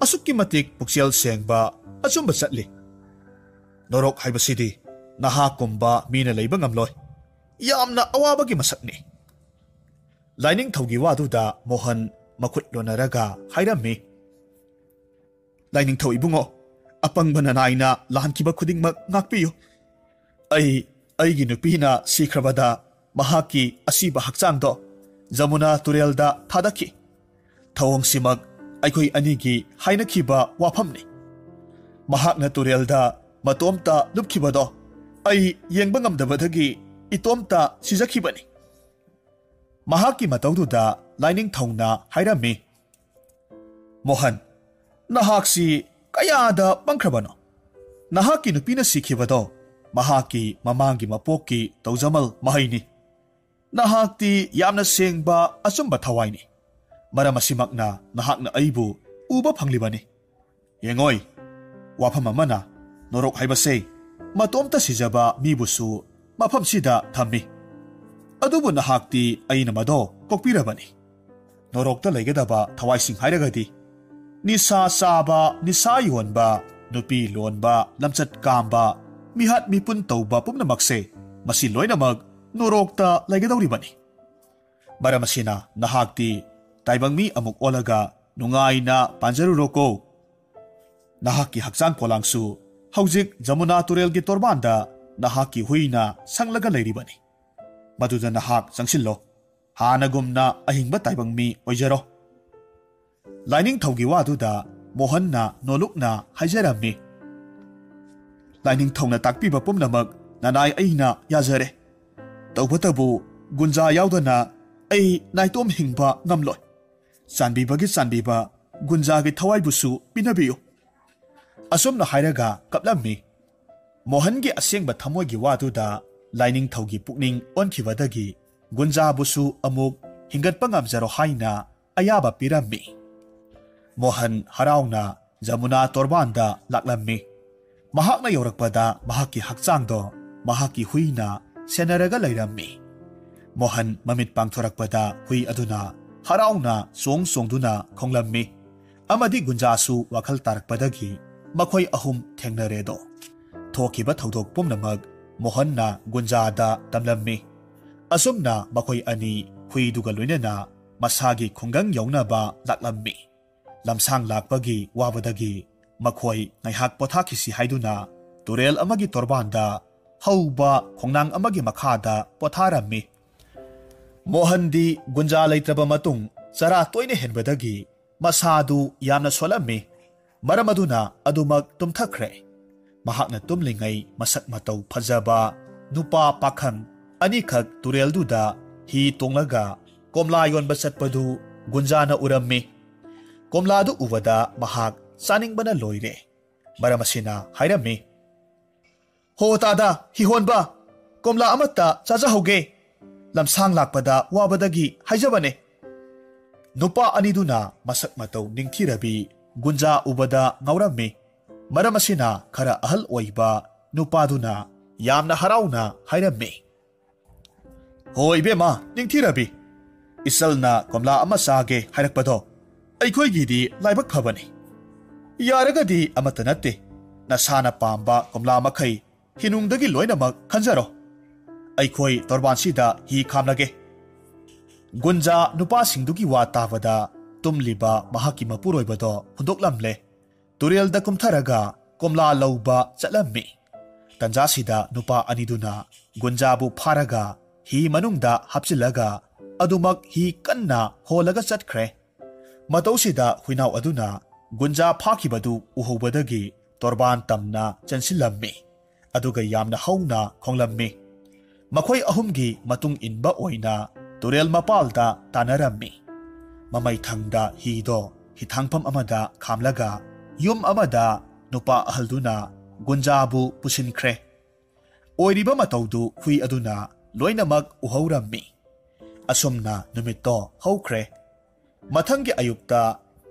ꯑꯁꯨꯛꯀꯤ ꯃꯇꯤꯛ ꯄꯨꯛꯆꯦꯜ ꯁꯦꯡꯕ, ꯑꯆꯨꯝꯕ ꯆꯠꯂꯤ꯫ ꯅꯣꯔꯣꯛ ꯍꯥꯏꯕꯁꯤꯗꯤ ꯅꯍꯥꯛꯀꯨꯝꯕ ꯃꯤꯅ ꯂꯩꯕ ꯉꯝꯂꯣꯏ꯫ ꯌꯥꯝꯅ ꯑꯋꯥꯕꯒꯤ ꯃꯁꯛꯅꯤ"꯫ ꯂꯥꯏꯅꯤꯡꯊꯧꯒꯤ ꯋꯥꯗꯨꯗ ꯃꯣꯍꯟ ꯃꯈꯨꯠ ꯂꯣꯟꯅꯔꯒ ꯍꯥꯏꯔꯝꯃꯤ, "ꯂꯥꯏꯅꯤꯡꯊꯧ ꯏꯕꯨꯡꯉꯣ, ꯑꯄꯪꯕ ꯅꯅꯥꯏꯅ ꯂꯥꯟꯈꯤꯕ ꯈꯨꯗꯤꯡꯃꯛ ꯉꯥꯛꯄꯤꯌꯨ꯫ ꯑꯩ, ꯑꯩꯒꯤ ꯅꯨꯄꯤꯅ ꯁꯤꯈ꯭ꯔꯕꯗ ꯃꯍꯥꯛꯀꯤ ꯑꯁꯤꯕ ꯍꯛꯆꯥꯡꯗꯣ ꯖꯃꯨꯅꯥ ꯇꯨꯔꯦꯜꯗ ꯊꯥꯗꯈꯤ꯫ ꯊꯧꯑꯣꯡꯁꯤꯃꯛ ꯑꯩꯈꯣꯏ ꯑꯅꯤꯒꯤ ꯍꯥꯏꯅꯈꯤꯕ ꯋꯥꯐꯝꯅꯤ꯫ ꯃꯍꯥꯛꯅ ꯇꯨꯔꯦꯜꯗ ꯃꯇꯣꯝꯇ ꯂꯨꯞꯈꯤꯕꯗꯣ ꯑꯩ ꯌꯦꯡꯕ ꯉꯝꯗꯕꯗꯒꯤ ꯏꯇꯣꯝꯇ ꯁꯤꯖꯈꯤꯕꯅꯤ꯫ ꯃꯍꯥꯛꯀꯤ ꯃꯇꯧꯗꯨꯗ ꯂꯥꯏꯅꯤꯡꯊꯧꯅ ꯍꯥꯏꯔꯝꯃꯤ, "ꯃꯣꯍꯟ, ꯅꯍꯥꯛꯁꯤ ꯀꯌꯥꯗ ꯄꯪꯈ꯭ꯔꯕꯅꯣ? ꯅꯍꯥꯛꯀꯤ ꯅꯨꯄꯤꯅ ꯁꯤꯈꯤꯕꯗꯣ ꯃꯍꯥꯛꯀꯤ ꯃꯃꯥꯡꯒꯤ ꯃꯄꯣꯛꯀꯤ ꯇꯧꯖꯃꯜ ꯃꯍꯩꯅꯤ꯫ ꯅꯍꯥꯛꯇꯤ ꯌꯥꯝꯅ ꯁꯦꯡꯕ ꯑꯆꯨꯝꯕ ꯊꯋꯥꯏꯅꯤ꯫ ꯃꯔꯝ ꯑꯁꯤꯃꯛꯅ ꯅꯍꯥꯛꯅ ꯑꯩꯕꯨ ꯎꯕ ꯐꯪꯂꯤꯕꯅꯤ꯫ ꯌꯦꯡꯉꯣꯏ, ꯋꯥꯐꯝ ꯑꯃꯅ, ꯅꯣꯔꯣꯛ ꯍꯥꯏꯕꯁꯦ ꯃꯇꯣꯝꯇ ꯁꯤꯖꯕ ꯃꯤꯕꯨꯁꯨ ꯃꯐꯝꯁꯤꯗ ꯊꯝꯃꯤ꯫ ꯑꯗꯨꯕꯨ ꯅꯍꯥꯛꯇꯤ ꯑꯩꯅ ꯃꯗꯣ ꯀꯣꯛꯄꯤꯔꯕꯅꯤ꯫ ꯅꯣꯔꯣꯛꯇ ꯂꯩꯒꯗꯕ ꯊꯋꯥꯏꯁꯤꯡ ꯍꯥꯏꯔꯒꯗꯤ ꯅꯤꯁꯥ ꯆꯥꯕ, ꯅꯤꯁꯥ ꯌꯣꯟꯕ, ꯅꯨꯄꯤ ꯂꯣꯟꯕ, ꯂꯝꯆꯠ ꯀꯥꯝꯕ, ꯃꯤꯍꯥꯠ ꯃꯤꯄꯨꯟ ꯇꯧꯕ ꯄꯨꯝꯅꯃꯛꯁꯦ, ꯃꯁꯤ ꯂꯣꯏꯅꯃꯛ ꯅꯣꯔꯣꯛꯇ ꯂꯩꯒꯗꯧꯔꯤꯕꯅꯤ꯫ ꯃꯔꯝ ꯑꯁꯤꯅ ꯅꯍꯥꯛꯇꯤ ꯇꯥꯏꯕꯪ ꯃꯤ ꯑꯃꯨꯛ ꯑꯣꯜꯂꯒ ꯅꯨꯡꯉꯥꯏꯅ ꯄꯥꯟꯖꯔꯨꯔꯣꯀꯣ꯫ ꯅꯍꯥꯛꯀꯤ ꯍꯛꯆꯥꯡ ꯄꯣꯂꯥꯡꯁꯨ ꯍꯧꯖꯤꯛ ꯖꯃꯨꯅꯥ ꯇꯨꯔꯦꯜꯒꯤ ꯇꯣꯔꯕꯥꯟꯗ ꯅꯍꯥꯛꯀꯤ ꯍꯨꯏꯅ ꯁꯪꯂꯒ ꯂꯩꯔꯤꯕꯅꯤ꯫ ꯃꯗꯨꯗ ꯅꯍꯥꯛ ꯆꯪꯁꯤꯜꯂꯣ꯫ ꯍꯥꯟꯅꯒꯨꯝꯅ ꯑꯍꯤꯡꯕ ꯇꯥꯏꯕꯪ ꯃꯤ ꯑꯣꯏꯖꯔꯣ꯫" ꯂꯥꯏꯅꯤꯡꯊꯧꯒꯤ ꯋꯥꯗꯨꯗ ꯃꯣꯍꯟꯅ ꯅꯣꯂꯨꯛꯅ ꯍꯥꯏꯖꯔꯝꯃꯤ, "ꯂꯥꯏꯅꯤꯡꯊꯧꯅ ꯇꯥꯛꯄꯤꯕ ꯄꯨꯝꯅꯃꯛ ꯅꯅꯥꯏ ꯑꯩꯅ ꯌꯥꯖꯔꯦ꯫ ꯇꯧꯕꯇꯕꯨ ꯒꯨꯟꯖꯥ ꯌꯥꯎꯗꯅ ꯑꯩ ꯅꯥꯏꯇꯣꯝ ꯍꯤꯡꯕ ꯉꯝꯂꯣꯏ꯫ ꯆꯥꯟꯕꯤꯕꯒꯤ ꯆꯥꯟꯕꯤꯕ ꯒꯨꯟꯖꯥꯒꯤ ꯊꯋꯥꯏꯕꯨꯁꯨ ꯄꯤꯅꯕꯤꯌꯨ꯫" ꯑꯁꯨꯝꯅ ꯍꯥꯏꯔꯒ ꯀꯞꯂꯝꯃꯤ꯫ ꯃꯣꯍꯟꯒꯤ ꯑꯁꯦꯡꯕ ꯊꯃꯣꯏꯒꯤ ꯋꯥꯗꯨꯗ ꯂꯥꯏꯅꯤꯡꯊꯧꯒꯤ ꯄꯨꯛꯅꯤꯡ ꯑꯣꯟꯈꯤꯕꯗꯒꯤ ꯒꯨꯟꯖꯥꯕꯨꯁꯨ ꯑꯃꯨꯛ ꯍꯤꯡꯒꯠꯄ ꯉꯝꯖꯔꯣ ꯍꯥꯏꯅ ꯑꯌꯥꯕ ꯄꯤꯔꯝꯃꯤ꯫ ꯃꯣꯍꯟ ꯍꯔꯥꯎꯅ ꯖꯃꯨꯅꯥ ꯇꯣꯔꯕꯥꯟꯗ ꯂꯥꯛꯂꯝꯃꯤ꯫ ꯃꯍꯥꯛꯅ ꯌꯧꯔꯛꯄꯗ ꯃꯍꯥꯛꯀꯤ ꯍꯛꯆꯥꯡꯗꯣ ꯃꯍꯥꯛꯀꯤ ꯍꯨꯏꯅ ꯁꯦꯟꯅꯔꯒ ꯂꯩꯔꯝꯃꯤ꯫ ꯃꯣꯍꯟ ꯃꯃꯤꯠ ꯄꯥꯡꯊꯣꯔꯛꯄꯗ ꯍꯨꯏ ꯑꯗꯨꯅ ꯍꯔꯥꯎꯅ ꯆꯣꯡ ꯆꯣꯡꯗꯨꯅ ꯈꯣꯡꯂꯝꯃꯤ꯫ ꯑꯃꯗꯤ ꯒꯨꯟꯖꯥꯁꯨ ꯋꯥꯈꯜ ꯇꯥꯔꯛꯄꯗꯒꯤ ꯃꯈꯣꯏ ꯑꯍꯨꯝ ꯊꯦꯡꯅꯔꯦꯗꯣ꯫ ꯊꯣꯛꯈꯤꯕ ꯊꯧꯗꯣꯛ ꯄꯨꯝꯅꯃꯛ ꯃꯣꯍꯟꯅ ꯒꯨꯟꯖꯥꯗ ꯇꯝꯂꯝꯃꯤ꯫ ꯑꯁꯨꯝꯅ ꯃꯈꯣꯏ ꯑꯅꯤ ꯍꯨꯏꯗꯨꯒ ꯂꯣꯏꯅꯅ ꯃꯁꯥꯒꯤ ꯈꯨꯡꯒꯪ ꯌꯧꯅꯕ ꯂꯥꯛꯂꯝꯃꯤ꯫ ꯂꯝꯁꯥꯡ ꯂꯥꯛꯄꯒꯤ ꯋꯥꯕꯗꯒꯤ ꯃꯈꯣꯏ ꯉꯥꯏꯍꯥꯛ ꯄꯣꯊꯥꯈꯤꯁꯤ ꯍꯥꯏꯗꯨꯅ ꯇꯨꯔꯦꯜ ꯑꯃꯒꯤ ꯇꯣꯔꯕꯥꯟꯗ ꯍꯧꯕ ꯈꯣꯡꯅꯥꯡ ꯑꯃꯒꯤ ꯃꯈꯥꯗ ꯄꯣꯊꯥꯔꯝꯃꯤ꯫ ꯃꯣꯍꯟꯗꯤ ꯒꯨꯟꯖꯥ ꯂꯩꯇ꯭ꯔꯕ ꯃꯇꯨꯡ ꯆꯔꯥ ꯇꯣꯏꯅ ꯍꯦꯟꯕꯗꯒꯤ ꯃꯁꯥꯗꯨ ꯌꯥꯝꯅ ꯁꯣꯜꯂꯝꯃꯤ꯫ ꯃꯔꯝ ꯑꯗꯨꯅ ꯑꯗꯨꯃꯛ ꯇꯨꯝꯊꯈ꯭ꯔꯦ꯫ ꯃꯍꯥꯛꯅ ꯇꯨꯝꯂꯤꯉꯩ ꯃꯁꯛ ꯃꯇꯧ ꯐꯖꯕ ꯅꯨꯄꯥ ꯄꯥꯈꯪ ꯑꯅꯤꯈꯛ ꯇꯨꯔꯦꯜꯗꯨꯗ ꯍꯤ ꯇꯣꯡꯂꯒ ꯀꯣꯝꯂꯥ ꯌꯣꯟꯕ ꯆꯠꯄꯗꯨ ꯒꯨꯟꯖꯥꯅ ꯎꯔꯝꯃꯤ꯫ ꯀꯣꯝꯂꯥꯗꯨ ꯎꯕꯗ ꯃꯍꯥꯛ ꯆꯥꯅꯤꯡꯕꯅ ꯂꯣꯏꯔꯦ꯫ ꯃꯔꯝ ꯑꯁꯤꯅ ꯍꯥꯏꯔꯝꯃꯤ, "ꯍꯣ ꯇꯥꯗ, ꯍꯤꯍꯣꯟꯕ, ꯀꯣꯝꯂꯥ ꯑꯃꯠꯇ ꯆꯥꯖꯍꯧꯒꯦ꯫ ꯂꯝꯁꯥꯡ ꯂꯥꯛꯄꯗ ꯋꯥꯕꯗꯒꯤ ꯍꯥꯏꯖꯕꯅꯦ꯫" ꯅꯨꯄꯥ ꯑꯅꯤꯗꯨꯅ ꯃꯁꯛ ꯃꯇꯧ ꯅꯤꯡꯊꯤꯔꯕꯤ ꯒꯨꯟꯖꯥ ꯎꯕꯗ ꯉꯥꯎꯔꯝꯃꯤ꯫ ꯃꯔꯝ ꯑꯁꯤꯅ ꯈꯔ ꯑꯍꯜ ꯑꯣꯏꯕ ꯅꯨꯄꯥꯗꯨꯅ ꯌꯥꯝꯅ ꯍꯔꯥꯎꯅ ꯍꯥꯏꯔꯝꯃꯤ, "ꯍꯣ ꯏꯕꯦꯝꯃ ꯅꯤꯡꯊꯤꯔꯕꯤ, ꯏꯆꯜꯅ ꯀꯣꯝꯂꯥ ꯑꯃ ꯆꯥꯒꯦ ꯍꯥꯏꯔꯛꯄꯗꯣ ꯑꯩꯈꯣꯏꯒꯤꯗꯤ ꯂꯥꯏꯕꯛ ꯐꯕꯅꯤ꯫ ꯌꯥꯔꯒꯗꯤ ꯑꯃꯠꯇ ꯅꯠꯇꯦ, ꯅꯁꯥꯅ ꯄꯥꯝꯕ ꯀꯣꯝꯂꯥ ꯃꯈꯩ ꯍꯤꯅꯨꯡꯗꯒꯤ ꯂꯣꯏꯅꯃꯛ ꯈꯟꯖꯔꯣ꯫ ꯑꯩꯈꯣꯏ ꯇꯣꯔꯕꯥꯟꯁꯤꯗ ꯍꯤ ꯈꯥꯝꯂꯒꯦ꯫" ꯒꯨꯟꯖꯥ ꯅꯨꯄꯥꯁꯤꯡꯗꯨꯒꯤ ꯋꯥ ꯇꯥꯕꯗ ꯇꯨꯝꯂꯤꯕ ꯃꯍꯥꯛꯀꯤ ꯃꯄꯨꯔꯣꯏꯕꯗꯣ ꯍꯨꯟꯗꯣꯛꯂꯝꯂꯦ꯫ ꯇꯨꯔꯦꯜꯗ ꯀꯨꯝꯊꯔꯒ ꯀꯣꯝꯂꯥ ꯂꯧꯕ ꯆꯠꯂꯝꯃꯤ꯫ ꯇꯟꯖꯥꯁꯤꯗ ꯅꯨꯄꯥ ꯑꯅꯤꯗꯨꯅ ꯒꯨꯟꯖꯥꯕꯨ ꯐꯥꯔꯒ ꯍꯤ ꯃꯅꯨꯡꯗ ꯍꯥꯞꯆꯤꯜꯂꯒ ꯑꯗꯨꯃꯛ ꯍꯤ ꯀꯟꯅ ꯍꯣꯜꯂꯒ ꯆꯠꯈ꯭ꯔꯦ꯫ ꯃꯇꯧꯁꯤꯗ ꯍꯨꯏꯅꯥꯎ ꯑꯗꯨꯅ ꯒꯨꯟꯖꯥ ꯐꯥꯈꯤꯕꯗꯨ ꯎꯍꯧꯕꯗꯒꯤ ꯇꯣꯔꯕꯥꯟ ꯇꯝꯅ ꯆꯦꯟꯁꯤꯜꯂꯝꯃꯤ꯫ ꯑꯗꯨꯒ ꯌꯥꯝꯅ ꯍꯧꯅ ꯈꯣꯡꯂꯝꯃꯤ꯫ ꯃꯈꯣꯏ ꯑꯍꯨꯝꯒꯤ ꯃꯇꯨꯡ ꯏꯟꯕ ꯑꯣꯏꯅ ꯇꯨꯔꯦꯜ ꯃꯄꯥꯜꯗ ꯇꯥꯟꯅꯔꯝꯃꯤ꯫ ꯃꯃꯩꯊꯪꯗ ꯍꯤꯗꯣ ꯍꯤꯊꯥꯡꯐꯝ ꯑꯃꯗ ꯈꯥꯝꯂꯒ ꯌꯨꯝ ꯑꯃꯗ ꯅꯨꯄꯥ ꯑꯍꯜꯗꯨꯅ ꯒꯨꯟꯖꯥꯕꯨ ꯄꯨꯁꯤꯟꯈ꯭ꯔꯦ꯫ ꯑꯣꯏꯔꯤꯕ ꯃꯇꯧꯗꯨ ꯍꯨꯏ ꯑꯗꯨꯅ ꯂꯣꯏꯅꯃꯛ ꯎꯍꯧꯔꯝꯃꯤ꯫ ꯑꯁꯨꯝꯅ ꯅꯨꯃꯤꯠꯇꯣ ꯍꯧꯈ꯭ꯔꯦ꯫ ꯃꯊꯪꯒꯤ ꯑꯌꯨꯛꯇ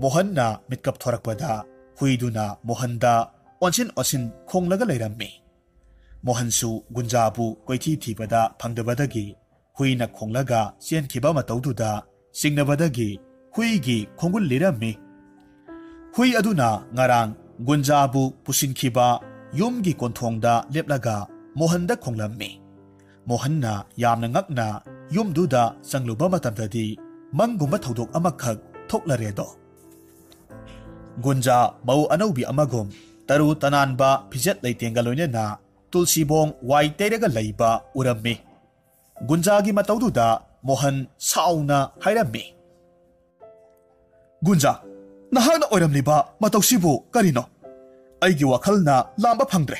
ꯃꯣꯍꯟꯅ ꯃꯤꯠꯀꯞ ꯊꯣꯔꯛꯄꯗ ꯍꯨꯏꯗꯨꯅ ꯃꯣꯍꯟꯗ ꯑꯣꯟꯁꯤꯟ ꯑꯣꯟꯁꯤꯟ ꯈꯣꯡꯂꯒ ꯂꯩꯔꯝꯃꯤ꯫ ꯃꯣꯍꯟꯁꯨ ꯒꯨꯟꯖꯥꯕꯨ ꯀꯣꯏꯊꯤ ꯊꯤꯕꯗ ꯐꯪꯗꯕꯗꯒꯤ ꯍꯨꯏꯅ ꯈꯣꯡꯂꯒ ꯆꯦꯟꯈꯤꯕ ꯃꯇꯧꯗꯨꯗ ꯆꯤꯡꯅꯕꯗꯒꯤ ꯍꯨꯏꯒꯤ ꯈꯣꯡꯒꯨꯜ ꯂꯤꯔꯝꯃꯤ꯫ ꯍꯨꯏ ꯑꯗꯨꯅ ꯉꯔꯥꯡ ꯒꯨꯟꯖꯥꯕꯨ ꯄꯨꯁꯤꯟꯈꯤꯕ ꯌꯨꯝꯒꯤ ꯀꯣꯟꯊꯣꯡꯗ ꯂꯦꯞꯂꯒ ꯃꯣꯍꯟꯗ ꯈꯣꯡꯂꯝꯃꯤ꯫ ꯃꯣꯍꯟꯅ ꯌꯥꯝꯅ ꯉꯛꯅ ꯌꯨꯝꯗꯨꯗ ꯆꯪꯂꯨꯕ ꯃꯇꯝꯗꯗꯤ ꯃꯪꯒꯨꯝꯕ ꯊꯧꯗꯣꯛ ꯑꯃꯈꯛ ꯊꯣꯛꯂꯔꯦꯗꯣ꯫ ꯒꯨꯟꯖꯥ ꯃꯧ ꯑꯅꯧꯕꯤ ꯑꯃꯒꯨꯝ ꯇꯔꯨ ꯇꯅꯥꯟꯕ ꯐꯤꯖꯦꯠ ꯂꯩꯇꯦꯡꯒ ꯂꯣꯏꯅꯅ ꯇꯨꯜꯁꯤꯕꯣꯡ ꯋꯥꯏ ꯇꯩꯔꯒ ꯂꯩꯕ ꯎꯔꯝꯃꯤ꯫ ꯒꯨꯟꯖꯥꯒꯤ ꯃꯇꯧꯗꯨꯗ ꯃꯣꯍꯟ ꯁꯥꯎꯅ ꯍꯥꯏꯔꯝꯃꯤ, "ꯒꯨꯟꯖꯥ, ꯅꯍꯥꯛꯅ ꯑꯣꯏꯔꯝꯂꯤꯕ ꯃꯇꯧꯁꯤꯕꯨ ꯀꯔꯤꯅꯣ? ꯑꯩꯒꯤ ꯋꯥꯈꯜꯅ ꯂꯥꯝꯕ ꯐꯪꯗ꯭ꯔꯦ꯫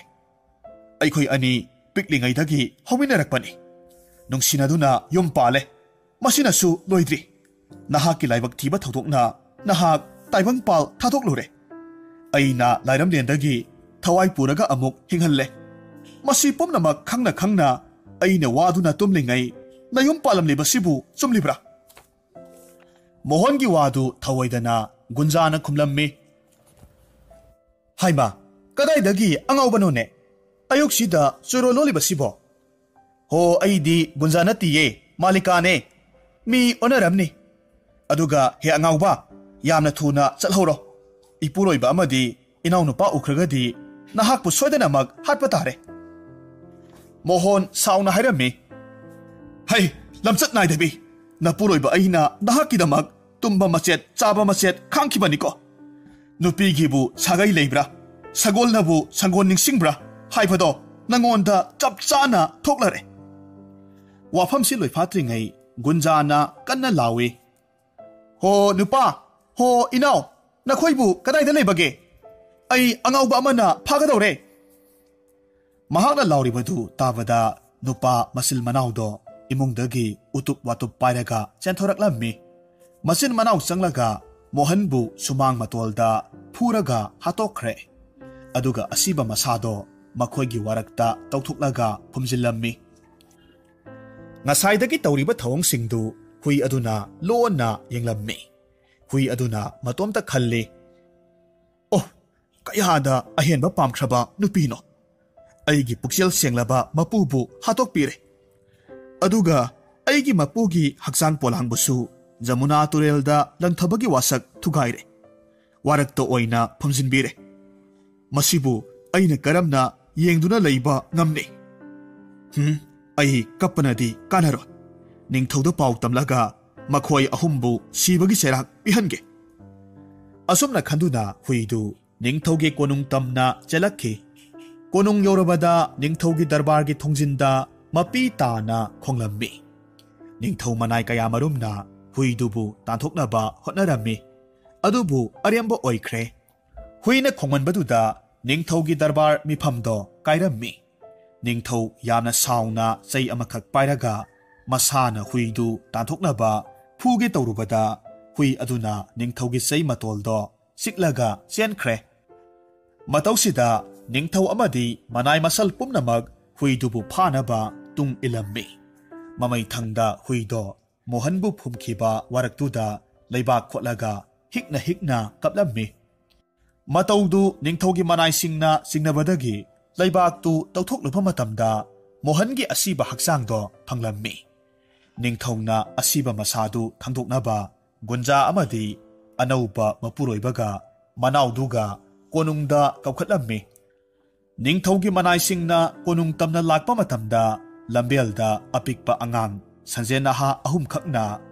ꯑꯩꯈꯣꯏ ꯑꯅꯤ ꯄꯤꯛꯂꯤꯉꯩꯗꯒꯤ ꯍꯧꯃꯤꯟꯅꯔꯛꯄꯅꯤ꯫ ꯅꯨꯡꯁꯤꯅꯗꯨꯅ ꯌꯨꯝ ꯄꯥꯜꯂꯦ꯫ ꯃꯁꯤꯅꯁꯨ ꯂꯣꯏꯗ꯭ꯔꯤ꯫ ꯅꯍꯥꯛꯀꯤ ꯂꯥꯏꯕꯛ ꯊꯤꯕ ꯊꯧꯗꯣꯛꯅ ꯅꯍꯥꯛ ꯇꯥꯏꯕꯪꯄꯥꯜ ꯊꯥꯗꯣꯛꯂꯨꯔꯦ꯫ ꯑꯩꯅ ꯂꯥꯏꯔꯝꯂꯦꯟꯗꯒꯤ ꯊꯋꯥꯏ ꯄꯨꯔꯒ ꯑꯃꯨꯛ ꯍꯤꯡꯍꯜꯂꯦ꯫ ꯃꯁꯤ ꯄꯨꯝꯅꯃꯛ ꯈꯪꯅ ꯈꯪꯅ ꯑꯩꯅ ꯋꯥꯗꯨꯅ ꯇꯨꯝꯂꯤꯉꯩ ꯅꯌꯨꯝ ꯄꯥꯜꯂꯝꯂꯤꯕꯁꯤꯕꯨ ꯆꯨꯝꯂꯤꯕ꯭ꯔꯥ?" ꯃꯣꯍꯟꯒꯤ ꯋꯥꯗꯨ ꯊꯧꯑꯣꯏꯗꯅ ꯒꯨꯟꯖꯥꯅ ꯈꯨꯝꯂꯝꯃꯤ, "ꯍꯥꯏꯃ, ꯀꯗꯥꯏꯗꯒꯤ ꯑꯉꯥꯎꯕꯅꯣꯅꯦ? ꯑꯌꯨꯛꯁꯤꯗ ꯆꯨꯔꯣ ꯂꯣꯜꯂꯤꯕꯁꯤꯕꯣ?" "ꯍꯣ, ꯑꯩꯗꯤ ꯒꯨꯟꯖꯥ ꯅꯠꯇꯤꯌꯦ, ꯃꯥꯂꯤꯀꯥꯅꯦ꯫ ꯃꯤ ꯑꯣꯟꯅꯔꯝꯅꯤ꯫ ꯑꯗꯨꯒ ꯍꯦ ꯑꯉꯥꯎꯕ, ꯌꯥꯝꯅ ꯊꯨꯅ ꯆꯠꯍꯧꯔꯣ꯫ ꯏꯄꯨꯔꯣꯏꯕ ꯑꯃꯗꯤ ꯏꯅꯥꯎꯅꯨꯄꯥ ꯎꯈ꯭ꯔꯒꯗꯤ ꯅꯍꯥꯛꯄꯨ ꯁꯣꯏꯗꯅꯃꯛ ꯍꯥꯠꯄ ꯇꯥꯔꯦ꯫" ꯃꯣꯍꯟ ꯁꯥꯎꯅ ꯍꯥꯏꯔꯝꯃꯤ, "ꯍꯩ, ꯂꯝꯆꯠ ꯅꯥꯏꯗꯕꯤ! ꯅꯄꯨꯔꯣꯏꯕ ꯑꯩꯅ ꯅꯍꯥꯛꯀꯤꯗꯃꯛ ꯇꯨꯝꯕ ꯃꯆꯦꯠ, ꯆꯥꯕ ꯃꯆꯦꯠ ꯈꯥꯡꯈꯤꯕꯅꯤꯀꯣ꯫ ꯅꯨꯄꯤꯒꯤꯕꯨ ꯁꯥꯒꯩ ꯂꯩꯕ꯭ꯔꯥ? ꯁꯒꯣꯜꯅꯕꯨ ꯁꯪꯒꯣꯜ ꯅꯤꯡꯁꯤꯡꯕ꯭ꯔꯥ ꯍꯥꯏꯕꯗꯣ ꯅꯉꯣꯟꯗ ꯆꯞ ꯆꯥꯅ ꯊꯣꯛꯂꯔꯦ꯫" ꯋꯥꯐꯝꯁꯤ ꯂꯣꯏꯐꯥꯠꯇ꯭ꯔꯤꯉꯩ ꯒꯨꯟꯖꯥꯅ ꯀꯟꯅ ꯂꯥꯎꯏ, "ꯍꯣ ꯅꯨꯄꯥ, ꯍꯣ ꯏꯅꯥꯎ, ꯅꯈꯣꯏꯕꯨ ꯀꯗꯥꯏꯗ ꯂꯩꯕꯒꯦ? ꯑꯩ ꯑꯉꯥꯎꯕ ꯑꯃꯅ ꯐꯥꯒꯗꯧꯔꯦ!" ꯃꯍꯥꯛꯅ ꯂꯥꯎꯔꯤꯕꯗꯨ ꯇꯥꯕꯗ ꯅꯨꯄꯥ ꯃꯆꯤꯜ ꯃꯅꯥꯎꯗꯣ ꯏꯃꯨꯡꯗꯒꯤ ꯎꯇꯨꯞ ꯋꯥꯇꯨꯞ ꯄꯥꯏꯔꯒ ꯆꯦꯟꯊꯣꯔꯛꯂꯝꯃꯤ꯫ ꯃꯆꯤꯟ ꯃꯅꯥꯎ ꯆꯪꯂꯒ ꯃꯣꯍꯟꯕꯨ ꯁꯨꯃꯥꯡ ꯃꯇꯣꯜꯗ ꯐꯨꯔꯒ ꯍꯥꯠꯇꯣꯛꯈ꯭ꯔꯦ꯫ ꯑꯗꯨꯒ ꯑꯁꯤꯕ ꯃꯁꯥꯗꯣ ꯃꯈꯣꯏꯒꯤ ꯋꯥꯔꯛꯇ ꯇꯧꯊꯣꯛꯂꯒ ꯐꯨꯝꯖꯤꯜꯂꯝꯃꯤ꯫ ꯉꯁꯥꯏꯗꯒꯤ ꯇꯧꯔꯤꯕ ꯊꯧꯑꯣꯡꯁꯤꯡꯗꯨ ꯍꯨꯏ ꯑꯗꯨꯅ ꯂꯣꯟꯅ ꯌꯦꯡꯂꯝꯃꯤ꯫ ꯍꯨꯏ ꯑꯗꯨꯅ ꯃꯇꯣꯝꯇ ꯈꯜꯂꯤ, "ꯑꯣ, ꯀꯌꯥꯗ ꯑꯍꯦꯟꯕ ꯄꯥꯝꯈ꯭ꯔꯕ ꯅꯨꯄꯤꯅꯣ! ꯑꯩꯒꯤ ꯄꯨꯛꯆꯦꯜ ꯁꯦꯡꯂꯕ ꯃꯄꯨꯕꯨ ꯍꯥꯠꯇꯣꯛꯄꯤꯔꯦ꯫ ꯑꯗꯨꯒ ꯑꯩꯒꯤ ꯃꯄꯨꯒꯤ ꯍꯛꯆꯥꯡ ꯄꯣꯂꯥꯡꯕꯨꯁꯨ ꯖꯃꯨꯅꯥ ꯇꯨꯔꯦꯜꯗ ꯂꯪꯊꯕꯒꯤ ꯋꯥꯁꯛ ꯊꯨꯒꯥꯏꯔꯦ꯫ ꯋꯥꯔꯛꯇ ꯑꯣꯏꯅ ꯐꯨꯝꯖꯤꯟꯕꯤꯔꯦ꯫ ꯃꯁꯤꯕꯨ ꯑꯩꯅ ꯀꯔꯝꯅ ꯌꯦꯡꯗꯨꯅ ꯂꯩꯕ ꯉꯝꯅꯤ? ꯍꯨꯝ, ꯑꯩ ꯀꯞꯄꯅꯗꯤ ꯀꯥꯟꯅꯔꯣꯏ꯫ ꯅꯤꯡꯊꯧꯗ ꯄꯥꯎ ꯇꯝꯂꯒ ꯃꯈꯣꯏ ꯑꯍꯨꯝꯕꯨ ꯁꯤꯕꯒꯤ ꯆꯩꯔꯥꯛ ꯄꯤꯍꯟꯒꯦ꯫" ꯑꯁꯨꯝꯅ ꯈꯟꯗꯨꯅ ꯍꯨꯏꯗꯨ ꯅꯤꯡꯊꯧꯒꯤ ꯀꯣꯅꯨꯡ ꯇꯝꯅ ꯆꯦꯜꯂꯛꯈꯤ꯫ ꯀꯣꯅꯨꯡ ꯌꯧꯔꯕꯗ ꯅꯤꯡꯊꯧꯒꯤ ꯗꯔꯕꯥꯔꯒꯤ ꯊꯣꯡꯖꯤꯟꯗ ꯃꯄꯤ ꯇꯥꯅ ꯈꯣꯡꯂꯝꯃꯤ꯫ ꯅꯤꯡꯊꯧ ꯃꯅꯥꯏ ꯀꯌꯥꯃꯔꯨꯝꯅ ꯍꯨꯏꯗꯨꯕꯨ ꯇꯥꯟꯊꯣꯛꯅꯕ ꯍꯣꯠꯅꯔꯝꯃꯤ꯫ ꯑꯗꯨꯕꯨ ꯑꯔꯦꯝꯕ ꯑꯣꯏꯈ꯭ꯔꯦ꯫ ꯍꯨꯏꯅ ꯈꯣꯡꯃꯟꯕꯗꯨꯗ ꯅꯤꯡꯊꯧꯒꯤ ꯗꯔꯕꯥꯔ ꯃꯤꯐꯝꯗꯣ ꯀꯥꯏꯔꯝꯃꯤ꯫ ꯅꯤꯡꯊꯧ ꯌꯥꯝꯅ ꯁꯥꯎꯅ ꯆꯩ ꯑꯃꯈꯛ ꯄꯥꯏꯔꯒ ꯃꯁꯥꯅ ꯍꯨꯏꯗꯨ ꯇꯥꯟꯊꯣꯛꯅꯕ ꯐꯨꯒꯦ ꯇꯧꯔꯨꯕꯗ ꯍꯨꯏ ꯑꯗꯨꯅ ꯅꯤꯡꯊꯧꯒꯤ ꯆꯩ ꯃꯇꯣꯜꯗꯣ ꯆꯤꯛꯂꯒ ꯆꯦꯟꯈ꯭ꯔꯦ꯫ ꯃꯇꯧꯁꯤꯗ ꯅꯤꯡꯊꯧ ꯑꯃꯗꯤ ꯃꯅꯥꯏ ꯃꯁꯜ ꯄꯨꯝꯅꯃꯛ ꯍꯨꯏꯗꯨꯕꯨ ꯐꯥꯅꯕ ꯇꯨꯡ ꯏꯜꯂꯝꯃꯤ꯫ ꯃꯃꯩꯊꯪꯗ ꯍꯨꯏꯗꯣ ꯃꯣꯍꯟꯕꯨ ꯐꯨꯝꯈꯤꯕ ꯋꯥꯔꯛꯇꯨꯗ ꯂꯩꯕꯥꯛ ꯈꯣꯠꯂꯒ ꯍꯤꯛꯅ ꯍꯤꯛꯅ ꯀꯞꯂꯝꯃꯤ꯫ ꯃꯇꯧꯗꯨ ꯅꯤꯡꯊꯧꯒꯤ ꯃꯅꯥꯏꯁꯤꯡꯅ ꯆꯤꯡꯅꯕꯗꯒꯤ ꯂꯩꯕꯥꯛꯇꯨ ꯇꯧꯊꯣꯛꯂꯨꯕ ꯃꯇꯝꯗ ꯃꯣꯍꯟꯒꯤ ꯑꯁꯤꯕ ꯍꯛꯆꯥꯡꯗꯣ ꯐꯪꯂꯝꯃꯤ꯫ ꯅꯤꯡꯊꯧꯅ ꯑꯁꯤꯕ ꯃꯁꯥꯗꯨ ꯈꯪꯗꯣꯛꯅꯕ ꯒꯨꯟꯖꯥ ꯑꯃꯗꯤ ꯑꯅꯧꯕ ꯃꯄꯨꯔꯣꯏꯕꯒ ꯃꯅꯥꯎꯗꯨꯒ ꯀꯣꯅꯨꯡꯗ ꯀꯧꯈꯠꯂꯝꯃꯤ꯫ ꯅꯤꯡꯊꯧꯒꯤ ꯃꯅꯥꯏꯁꯤꯡꯅ ꯀꯣꯅꯨꯡ ꯇꯝꯅ ꯂꯥꯛꯄ ꯃꯇꯝꯗ ꯂꯝꯕꯦꯜꯗ ꯑꯄꯤꯛꯄ ꯑꯉꯥꯡ ꯁꯟꯖꯦꯟ ꯅꯍꯥ ꯑꯍꯨꯝꯈꯛꯅ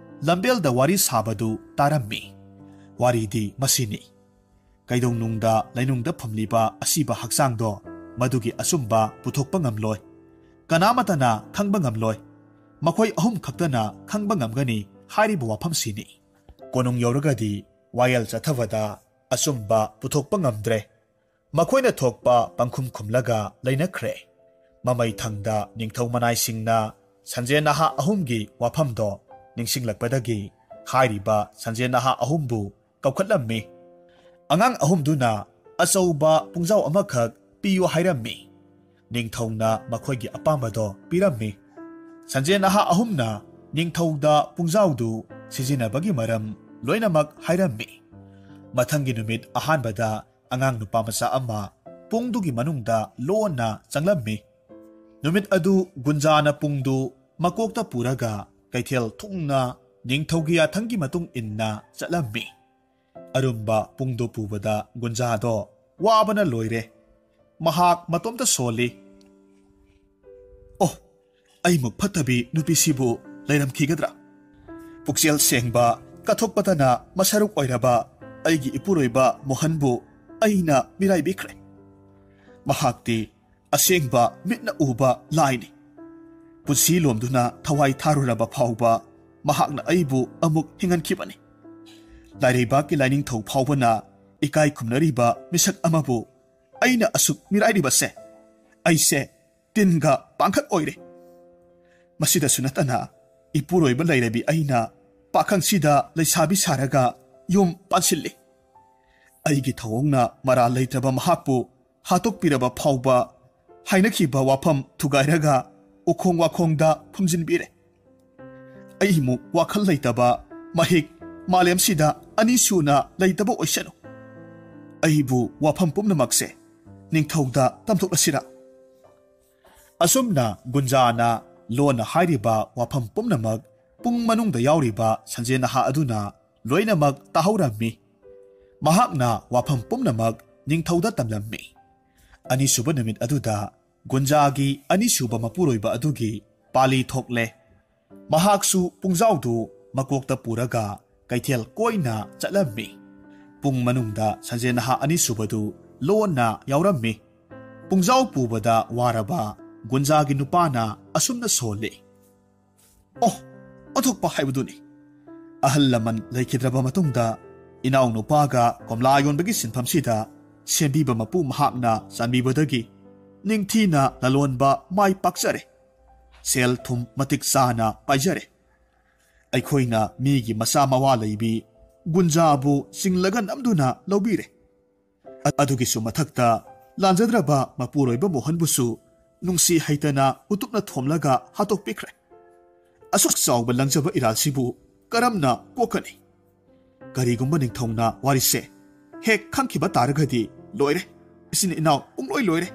ꯂꯝꯕꯦꯜꯗ ꯋꯥꯔꯤ ꯁꯥꯕꯗꯨ ꯇꯥꯔꯝꯃꯤ꯫ ꯋꯥꯔꯤꯗꯤ ꯃꯁꯤꯅꯤ꯫ ꯀꯩꯗꯧꯅꯨꯡꯗ ꯂꯩꯅꯨꯡꯗ ꯐꯝꯂꯤꯕ ꯑꯁꯤꯕ ꯍꯛꯆꯥꯡꯗꯣ ꯃꯗꯨꯒꯤ ꯑꯆꯨꯝꯕ ꯄꯨꯊꯣꯛꯄ ꯉꯝꯂꯣꯏ꯫ ꯀꯅꯥꯃꯠꯇꯅ ꯈꯪꯕ ꯉꯝꯂꯣꯏ꯫ ꯃꯈꯣꯏ ꯑꯍꯨꯝ ꯈꯛꯇꯅ ꯈꯪꯕ ꯉꯝꯒꯅꯤ ꯍꯥꯏꯔꯤꯕ ꯋꯥꯐꯝꯁꯤꯅꯤ꯫ ꯀꯣꯅꯨꯡ ꯌꯧꯔꯒꯗꯤ ꯋꯥꯌꯦꯜ ꯆꯠꯊꯕꯗ ꯑꯆꯨꯝꯕ ꯄꯨꯊꯣꯛꯄ ꯉꯝꯗ꯭ꯔꯦ꯫ ꯃꯈꯣꯏꯅ ꯊꯣꯛꯄ ꯄꯪꯈꯨꯝ ꯈꯨꯝꯂꯒ ꯂꯩꯅꯈ꯭ꯔꯦ꯫ ꯃꯃꯩ ꯊꯪꯗ ꯅꯤꯡꯊꯧ ꯃꯅꯥꯏꯁꯤꯡꯅ ꯁꯟꯖꯦꯟ ꯅꯍꯥ ꯑꯍꯨꯝꯒꯤ ꯋꯥꯐꯝꯗꯣ ꯅꯤꯡꯁꯤꯡꯂꯛꯄꯗꯒꯤ ꯍꯥꯏꯔꯤꯕ ꯁꯟꯖꯦꯟ ꯅꯍꯥ ꯑꯍꯨꯝꯕꯨ ꯀꯧꯈꯠꯂꯝꯃꯤ꯫ ꯑꯉꯥꯡ ꯑꯍꯨꯝꯗꯨꯅ ꯑꯆꯧꯕ ꯄꯨꯡꯖꯥꯎ ꯑꯃꯈꯛ ꯄꯤꯌꯨ ꯍꯥꯏꯔꯝꯃꯤ꯫ ꯅꯤꯡꯊꯧꯅ ꯃꯈꯣꯏꯒꯤ ꯑꯄꯥꯝꯕꯗꯣ ꯄꯤꯔꯝꯃꯤ꯫ ꯁꯟꯖꯦꯟ ꯅꯍꯥ ꯑꯍꯨꯝꯅ ꯅꯤꯡꯊꯧꯗ ꯄꯨꯡꯖꯥꯎꯗꯨ ꯁꯤꯖꯤꯟꯅꯕꯒꯤ ꯃꯔꯝ ꯂꯣꯏꯅꯃꯛ ꯍꯥꯏꯔꯝꯃꯤ꯫ ꯃꯊꯪꯒꯤ ꯅꯨꯃꯤꯠ ꯑꯍꯥꯟꯕꯗ ꯑꯉꯥꯡ ꯅꯨꯄꯥ ꯃꯆꯥ ꯑꯃ ꯄꯨꯡꯗꯨꯒꯤ ꯃꯅꯨꯡꯗ ꯂꯣꯟꯅ ꯆꯪꯂꯝꯃꯤ꯫ ꯅꯨꯃꯤꯠ ꯑꯗꯨ ꯒꯨꯟꯖꯥꯅ ꯄꯨꯡꯗꯨ ꯃꯀꯣꯛꯇ ꯄꯨꯔꯒ ꯀꯩꯊꯦꯜ ꯊꯨꯡꯅ ꯅꯤꯡꯊꯧꯒꯤ ꯌꯥꯊꯪꯒꯤ ꯃꯇꯨꯡ ꯏꯟꯅ ꯆꯠꯂꯝꯃꯤ꯫ ꯑꯔꯨꯝꯕ ꯄꯨꯡꯗꯨ ꯄꯨꯕꯗ ꯒꯨꯟꯖꯥꯗꯣ ꯋꯥꯕꯅ ꯂꯣꯏꯔꯦ꯫ ꯃꯍꯥꯛ ꯃꯇꯣꯝꯇ ꯁꯣꯜꯂꯤ꯫ "ꯑꯣ, ꯑꯩꯃꯨꯛ ꯐꯠꯇꯕꯤ ꯅꯨꯄꯤꯁꯤꯕꯨ ꯂꯩꯔꯝꯈꯤꯒꯗ꯭ꯔꯥ? ꯄꯨꯛꯆꯦꯜ ꯁꯦꯡꯕ, ꯀꯠꯊꯣꯛꯄꯇꯅ ꯃꯁꯔꯨꯛ ꯑꯣꯏꯔꯕ ꯑꯩꯒꯤ ꯏꯄꯨꯔꯣꯏꯕ ꯃꯣꯍꯟꯕꯨ ꯑꯩꯅ ꯃꯤꯔꯥꯏꯕꯤꯈ꯭ꯔꯦ꯫ ꯃꯍꯥꯛꯇꯤ ꯑꯁꯦꯡꯕ ꯃꯤꯠꯅ ꯎꯕ ꯂꯥꯏꯅꯤ꯫ ꯄꯨꯟꯁꯤ ꯂꯣꯝꯗꯨꯅ ꯊꯋꯥꯏ ꯊꯥꯔꯨꯔꯕ ꯐꯥꯎꯕ ꯃꯍꯥꯛꯅ ꯑꯩꯕꯨ ꯑꯃꯨꯛ ꯍꯤꯡꯍꯟꯈꯤꯕꯅꯤ꯫ ꯂꯥꯏꯔꯩꯕꯥꯛꯀꯤ ꯂꯥꯏꯅꯤꯡꯊꯧ ꯐꯥꯎꯕꯅ ꯏꯀꯥꯏ ꯈꯨꯝꯅꯔꯤꯕ ꯃꯤꯁꯛ ꯑꯃꯕꯨ ꯑꯩꯅ ꯑꯁꯨꯛ ꯃꯤꯔꯥꯏꯔꯤꯕꯁꯦ, ꯑꯩꯁꯦ ꯇꯤꯟꯒ ꯄꯥꯡꯈꯛ ꯑꯣꯏꯔꯦ꯫ ꯃꯁꯤꯗꯁꯨ ꯅꯠꯇꯅ, ꯏꯄꯨꯔꯣꯏꯕ ꯂꯩꯔꯕꯤ ꯑꯩꯅ ꯄꯥꯈꯪꯁꯤꯗ ꯂꯩꯁꯥꯕꯤ ꯁꯥꯔꯒ ꯌꯨꯝ ꯄꯥꯟꯁꯤꯜꯂꯤ꯫ ꯑꯩꯒꯤ ꯊꯧꯑꯣꯡꯅ ꯃꯔꯥꯜ ꯂꯩꯇ꯭ꯔꯕ ꯃꯍꯥꯛꯄꯨ ꯍꯥꯠꯇꯣꯛꯄꯤꯔꯕ ꯐꯥꯎꯕ ꯍꯥꯏꯅꯈꯤꯕ ꯋꯥꯐꯝ ꯊꯨꯒꯥꯏꯔꯒ ꯎꯈꯣꯡ ꯋꯥꯈꯣꯡꯗ ꯐꯨꯝꯖꯤꯟꯕꯤꯔꯦ꯫ ꯑꯩꯃꯨꯛ ꯋꯥꯈꯜ ꯂꯩꯇꯕ ꯃꯍꯤꯛ ꯃꯥꯂꯦꯝꯁꯤꯗ ꯑꯅꯤꯁꯨꯅ ꯂꯩꯇꯕ ꯑꯣꯏꯁꯅꯨ꯫ ꯑꯩꯕꯨ ꯋꯥꯐꯝ ꯄꯨꯝꯅꯃꯛꯁꯦ ꯅꯤꯡꯊꯧꯗ ꯇꯝꯊꯣꯛꯂꯁꯤꯔꯥ? ꯑꯁꯨꯝꯅ ꯒꯨꯟꯖꯥꯅ ꯂꯣꯟꯅ ꯍꯥꯏꯔꯤꯕ ꯋꯥꯐꯝ ꯄꯨꯝꯅꯃꯛ ꯄꯨꯡ ꯃꯅꯨꯡꯗ ꯌꯥꯎꯔꯤꯕ ꯁꯟꯖꯦꯟ ꯅꯍꯥ ꯑꯗꯨꯅ ꯂꯣꯏꯅꯃꯛ ꯇꯥꯍꯧꯔꯝꯃꯤ꯫ ꯃꯍꯥꯛꯅ ꯋꯥꯐꯝ ꯄꯨꯝꯅꯃꯛ ꯅꯤꯡꯊꯧꯗ ꯇꯝꯂꯝꯃꯤ꯫ ꯑꯅꯤꯁꯨꯕ ꯅꯨꯃꯤꯠ ꯑꯗꯨꯗ ꯒꯨꯟꯖꯥꯒꯤ ꯑꯅꯤꯁꯨꯕ ꯃꯄꯨꯔꯣꯏꯕ ꯑꯗꯨꯒꯤ ꯄꯥꯂꯤ ꯊꯣꯛꯂꯦ꯫ ꯃꯍꯥꯛꯁꯨ ꯄꯨꯡꯖꯥꯎꯗꯨ ꯃꯀꯣꯛꯇ ꯄꯨꯔꯒ ꯀꯩꯊꯦꯜ ꯀꯣꯏꯅ ꯆꯠꯂꯝꯃꯤ꯫ ꯄꯨꯡ ꯃꯅꯨꯡꯗ ꯁꯟꯖꯦꯟ ꯅꯍꯥ ꯑꯅꯤꯁꯨꯕꯗꯨ ꯂꯣꯟꯅ ꯌꯥꯎꯔꯝꯃꯤ꯫ ꯄꯨꯡꯖꯥꯎ ꯄꯨꯕꯗ ꯋꯥꯔꯕ ꯒꯨꯟꯖꯥꯒꯤ ꯅꯨꯄꯥꯅ ꯑꯁꯨꯝꯅ ꯁꯣꯜꯂꯤ꯫ ꯑꯣ, ꯑꯣꯟꯊꯣꯛꯄ ꯍꯥꯏꯕꯗꯨꯅꯤ꯫ ꯑꯍꯜ ꯂꯃꯟ ꯂꯩꯈꯤꯗ꯭ꯔꯕ ꯃꯇꯨꯡꯗ ꯏꯅꯥꯎꯅꯨꯄꯥꯒ ꯀꯣꯝꯂꯥ ꯌꯣꯟꯕꯒꯤ ꯁꯤꯟꯐꯝꯁꯤꯗ ꯁꯦꯝꯕꯤꯕ ꯃꯄꯨ ꯃꯍꯥꯛꯅ ꯆꯥꯟꯕꯤꯕꯗꯒꯤ ꯅꯤꯡꯊꯤꯅ ꯂꯂꯣꯟꯕ ꯃꯥꯏ ꯄꯥꯛꯆꯔꯦ꯫ ꯁꯦꯜ ꯊꯨꯝ ꯃꯇꯤꯛ ꯆꯥꯅ ꯄꯥꯏꯖꯔꯦ꯫ ꯑꯩꯈꯣꯏꯅ ꯃꯤꯒꯤ ꯃꯆꯥ ꯃꯋꯥ ꯂꯩꯕꯤ ꯒꯨꯟꯖꯥꯕꯨ ꯆꯤꯡꯂꯒ ꯅꯝꯗꯨꯅ ꯂꯧꯕꯤꯔꯦ꯫ ꯑꯗꯨꯒꯤꯁꯨ ꯃꯊꯛꯇ ꯂꯥꯟꯖꯗ꯭ꯔꯕ ꯃꯄꯨꯔꯣꯏꯕ ꯃꯣꯍꯟꯕꯨꯁꯨ ꯅꯨꯡꯁꯤ ꯍꯩꯇꯅ ꯎꯇꯨꯞꯅ ꯊꯣꯝꯂꯒ ꯍꯥꯠꯇꯣꯛꯄꯤꯈ꯭ꯔꯦ꯫ ꯑꯁꯨꯛ ꯆꯥꯎꯕ ꯂꯪꯖꯕ ꯏꯔꯥꯜꯁꯤꯕꯨ ꯀꯔꯝꯅ ꯀꯣꯛꯀꯅꯤ? ꯀꯔꯤꯒꯨꯝꯕ ꯅꯤꯡꯊꯧꯅ ꯋꯥꯔꯤꯁꯦ ꯍꯦꯛ ꯈꯪꯈꯤꯕ ꯇꯥꯔꯒꯗꯤ ꯂꯣꯏꯔꯦ, ꯏꯆꯤꯟ ꯏꯅꯥꯎ ꯄꯨꯡꯂꯣꯏ ꯂꯣꯏꯔꯦ꯫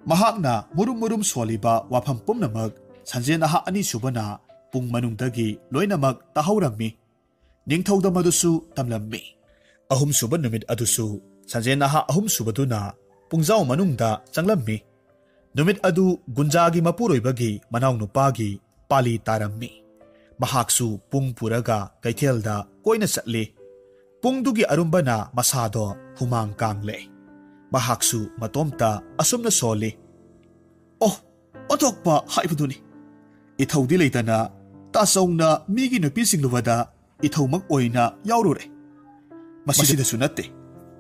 ꯃꯍꯥꯛꯅ ꯃꯨꯔꯨꯝ ꯃꯨꯔꯨꯝ ꯁꯣꯜꯂꯤꯕ ꯋꯥꯐꯝ ꯄꯨꯝꯅꯃꯛ ꯁꯟꯖꯦꯟ ꯅꯍꯥ ꯑꯅꯤꯁꯨꯕꯅ ꯄꯨꯡ ꯃꯅꯨꯡꯗꯒꯤ ꯂꯣꯏꯅꯃꯛ ꯇꯥꯍꯧꯔꯝꯃꯤ꯫ ꯅꯤꯡꯊꯧꯗ ꯃꯗꯨꯁꯨ ꯇꯝꯂꯝꯃꯤ꯫ ꯑꯍꯨꯝꯁꯨꯕ ꯅꯨꯃꯤꯠ ꯑꯗꯨꯁꯨ ꯁꯟꯖꯦꯟ ꯅꯍꯥ ꯑꯍꯨꯝꯁꯨꯕꯗꯨꯅ ꯄꯨꯡꯖꯥꯎ ꯃꯅꯨꯡꯗ ꯆꯪꯂꯝꯃꯤ꯫ ꯅꯨꯃꯤꯠ ꯑꯗꯨ ꯒꯨꯟꯖꯥꯒꯤ ꯃꯄꯨꯔꯣꯏꯕꯒꯤ ꯃꯅꯥꯎꯅꯨꯄꯥꯒꯤ ꯄꯥꯂꯤ ꯇꯥꯔꯝꯃꯤ꯫ ꯃꯍꯥꯛꯁꯨ ꯄꯨꯡ ꯄꯨꯔꯒ ꯀꯩꯊꯦꯜꯗ ꯀꯣꯏꯅ ꯆꯠꯂꯤ꯫ ꯄꯨꯡꯗꯨꯒꯤ ꯑꯔꯨꯝꯕꯅ ꯃꯁꯥꯗꯣ ꯍꯨꯃꯥꯡ ꯀꯥꯡꯂꯦ꯫ ꯃꯍꯥꯛꯁꯨ ꯃꯇꯣꯝꯇ ꯑꯁꯨꯝꯅ ꯁꯣꯜꯂꯤ, "ꯑꯣ, ꯑꯣꯟꯊꯣꯛꯄ ꯍꯥꯏꯕꯗꯨꯅꯤ꯫ ꯏꯊꯧꯗꯤ ꯂꯩꯇꯅ ꯇꯥꯆꯧꯅ ꯃꯤꯒꯤ ꯅꯨꯄꯤ ꯆꯤꯡꯂꯨꯕꯗ ꯏꯊꯧꯃꯛ ꯑꯣꯏꯅ ꯌꯥꯎꯔꯨꯔꯦ꯫ ꯃꯁꯤꯗꯁꯨ ꯅꯠꯇꯦ,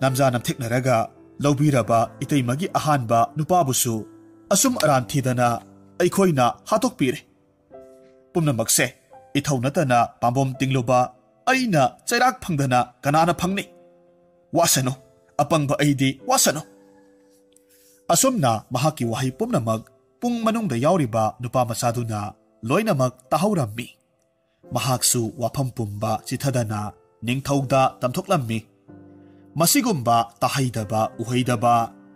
ꯅꯝꯖꯥ ꯅꯝꯊꯦꯛꯅꯔꯒ ꯂꯧꯕꯤꯔꯕ ꯏꯇꯩꯃꯒꯤ ꯑꯍꯥꯟꯕ ꯅꯨꯄꯥꯕꯨꯁꯨ ꯑꯆꯨꯝ ꯑꯔꯥꯟ ꯊꯤꯗꯅ ꯑꯩꯈꯣꯏꯅ ꯍꯥꯠꯇꯣꯛꯄꯤꯔꯦ꯫ ꯄꯨꯝꯅꯃꯛꯁꯦ ꯏꯊꯧ ꯅꯠꯇꯅ ꯄꯥꯝꯕꯣꯝ ꯇꯤꯡꯂꯨꯕ ꯑꯩꯅ ꯆꯩꯔꯥꯛ ꯐꯪꯗꯅ ꯀꯅꯥꯅ ꯐꯪꯅꯤ? ꯋꯥꯁꯅꯨ, ꯑꯄꯪꯕ ꯑꯩꯗꯤ ꯋꯥꯁꯅꯨ!" ꯑꯁꯨꯝꯅ ꯃꯍꯥꯛꯀꯤ ꯋꯥꯍꯩ ꯄꯨꯝꯅꯃꯛ ꯄꯨꯡ ꯃꯅꯨꯡꯗ ꯌꯥꯎꯔꯤꯕ ꯅꯨꯄꯥ ꯃꯆꯥꯗꯨꯅ ꯂꯣꯏꯅꯃꯛ ꯇꯥꯍꯧꯔꯝꯃꯤ꯫ ꯃꯍꯥꯛꯁꯨ ꯋꯥꯐꯝ ꯄꯨꯝꯕ ꯆꯤꯊꯗꯅ ꯅꯤꯡꯊꯧꯗ ꯇꯝꯊꯣꯛꯂꯝꯃꯤ꯫ ꯃꯁꯤꯒꯨꯝꯕ ꯇꯥꯍꯩꯗꯕ ꯎꯍꯩꯗꯕ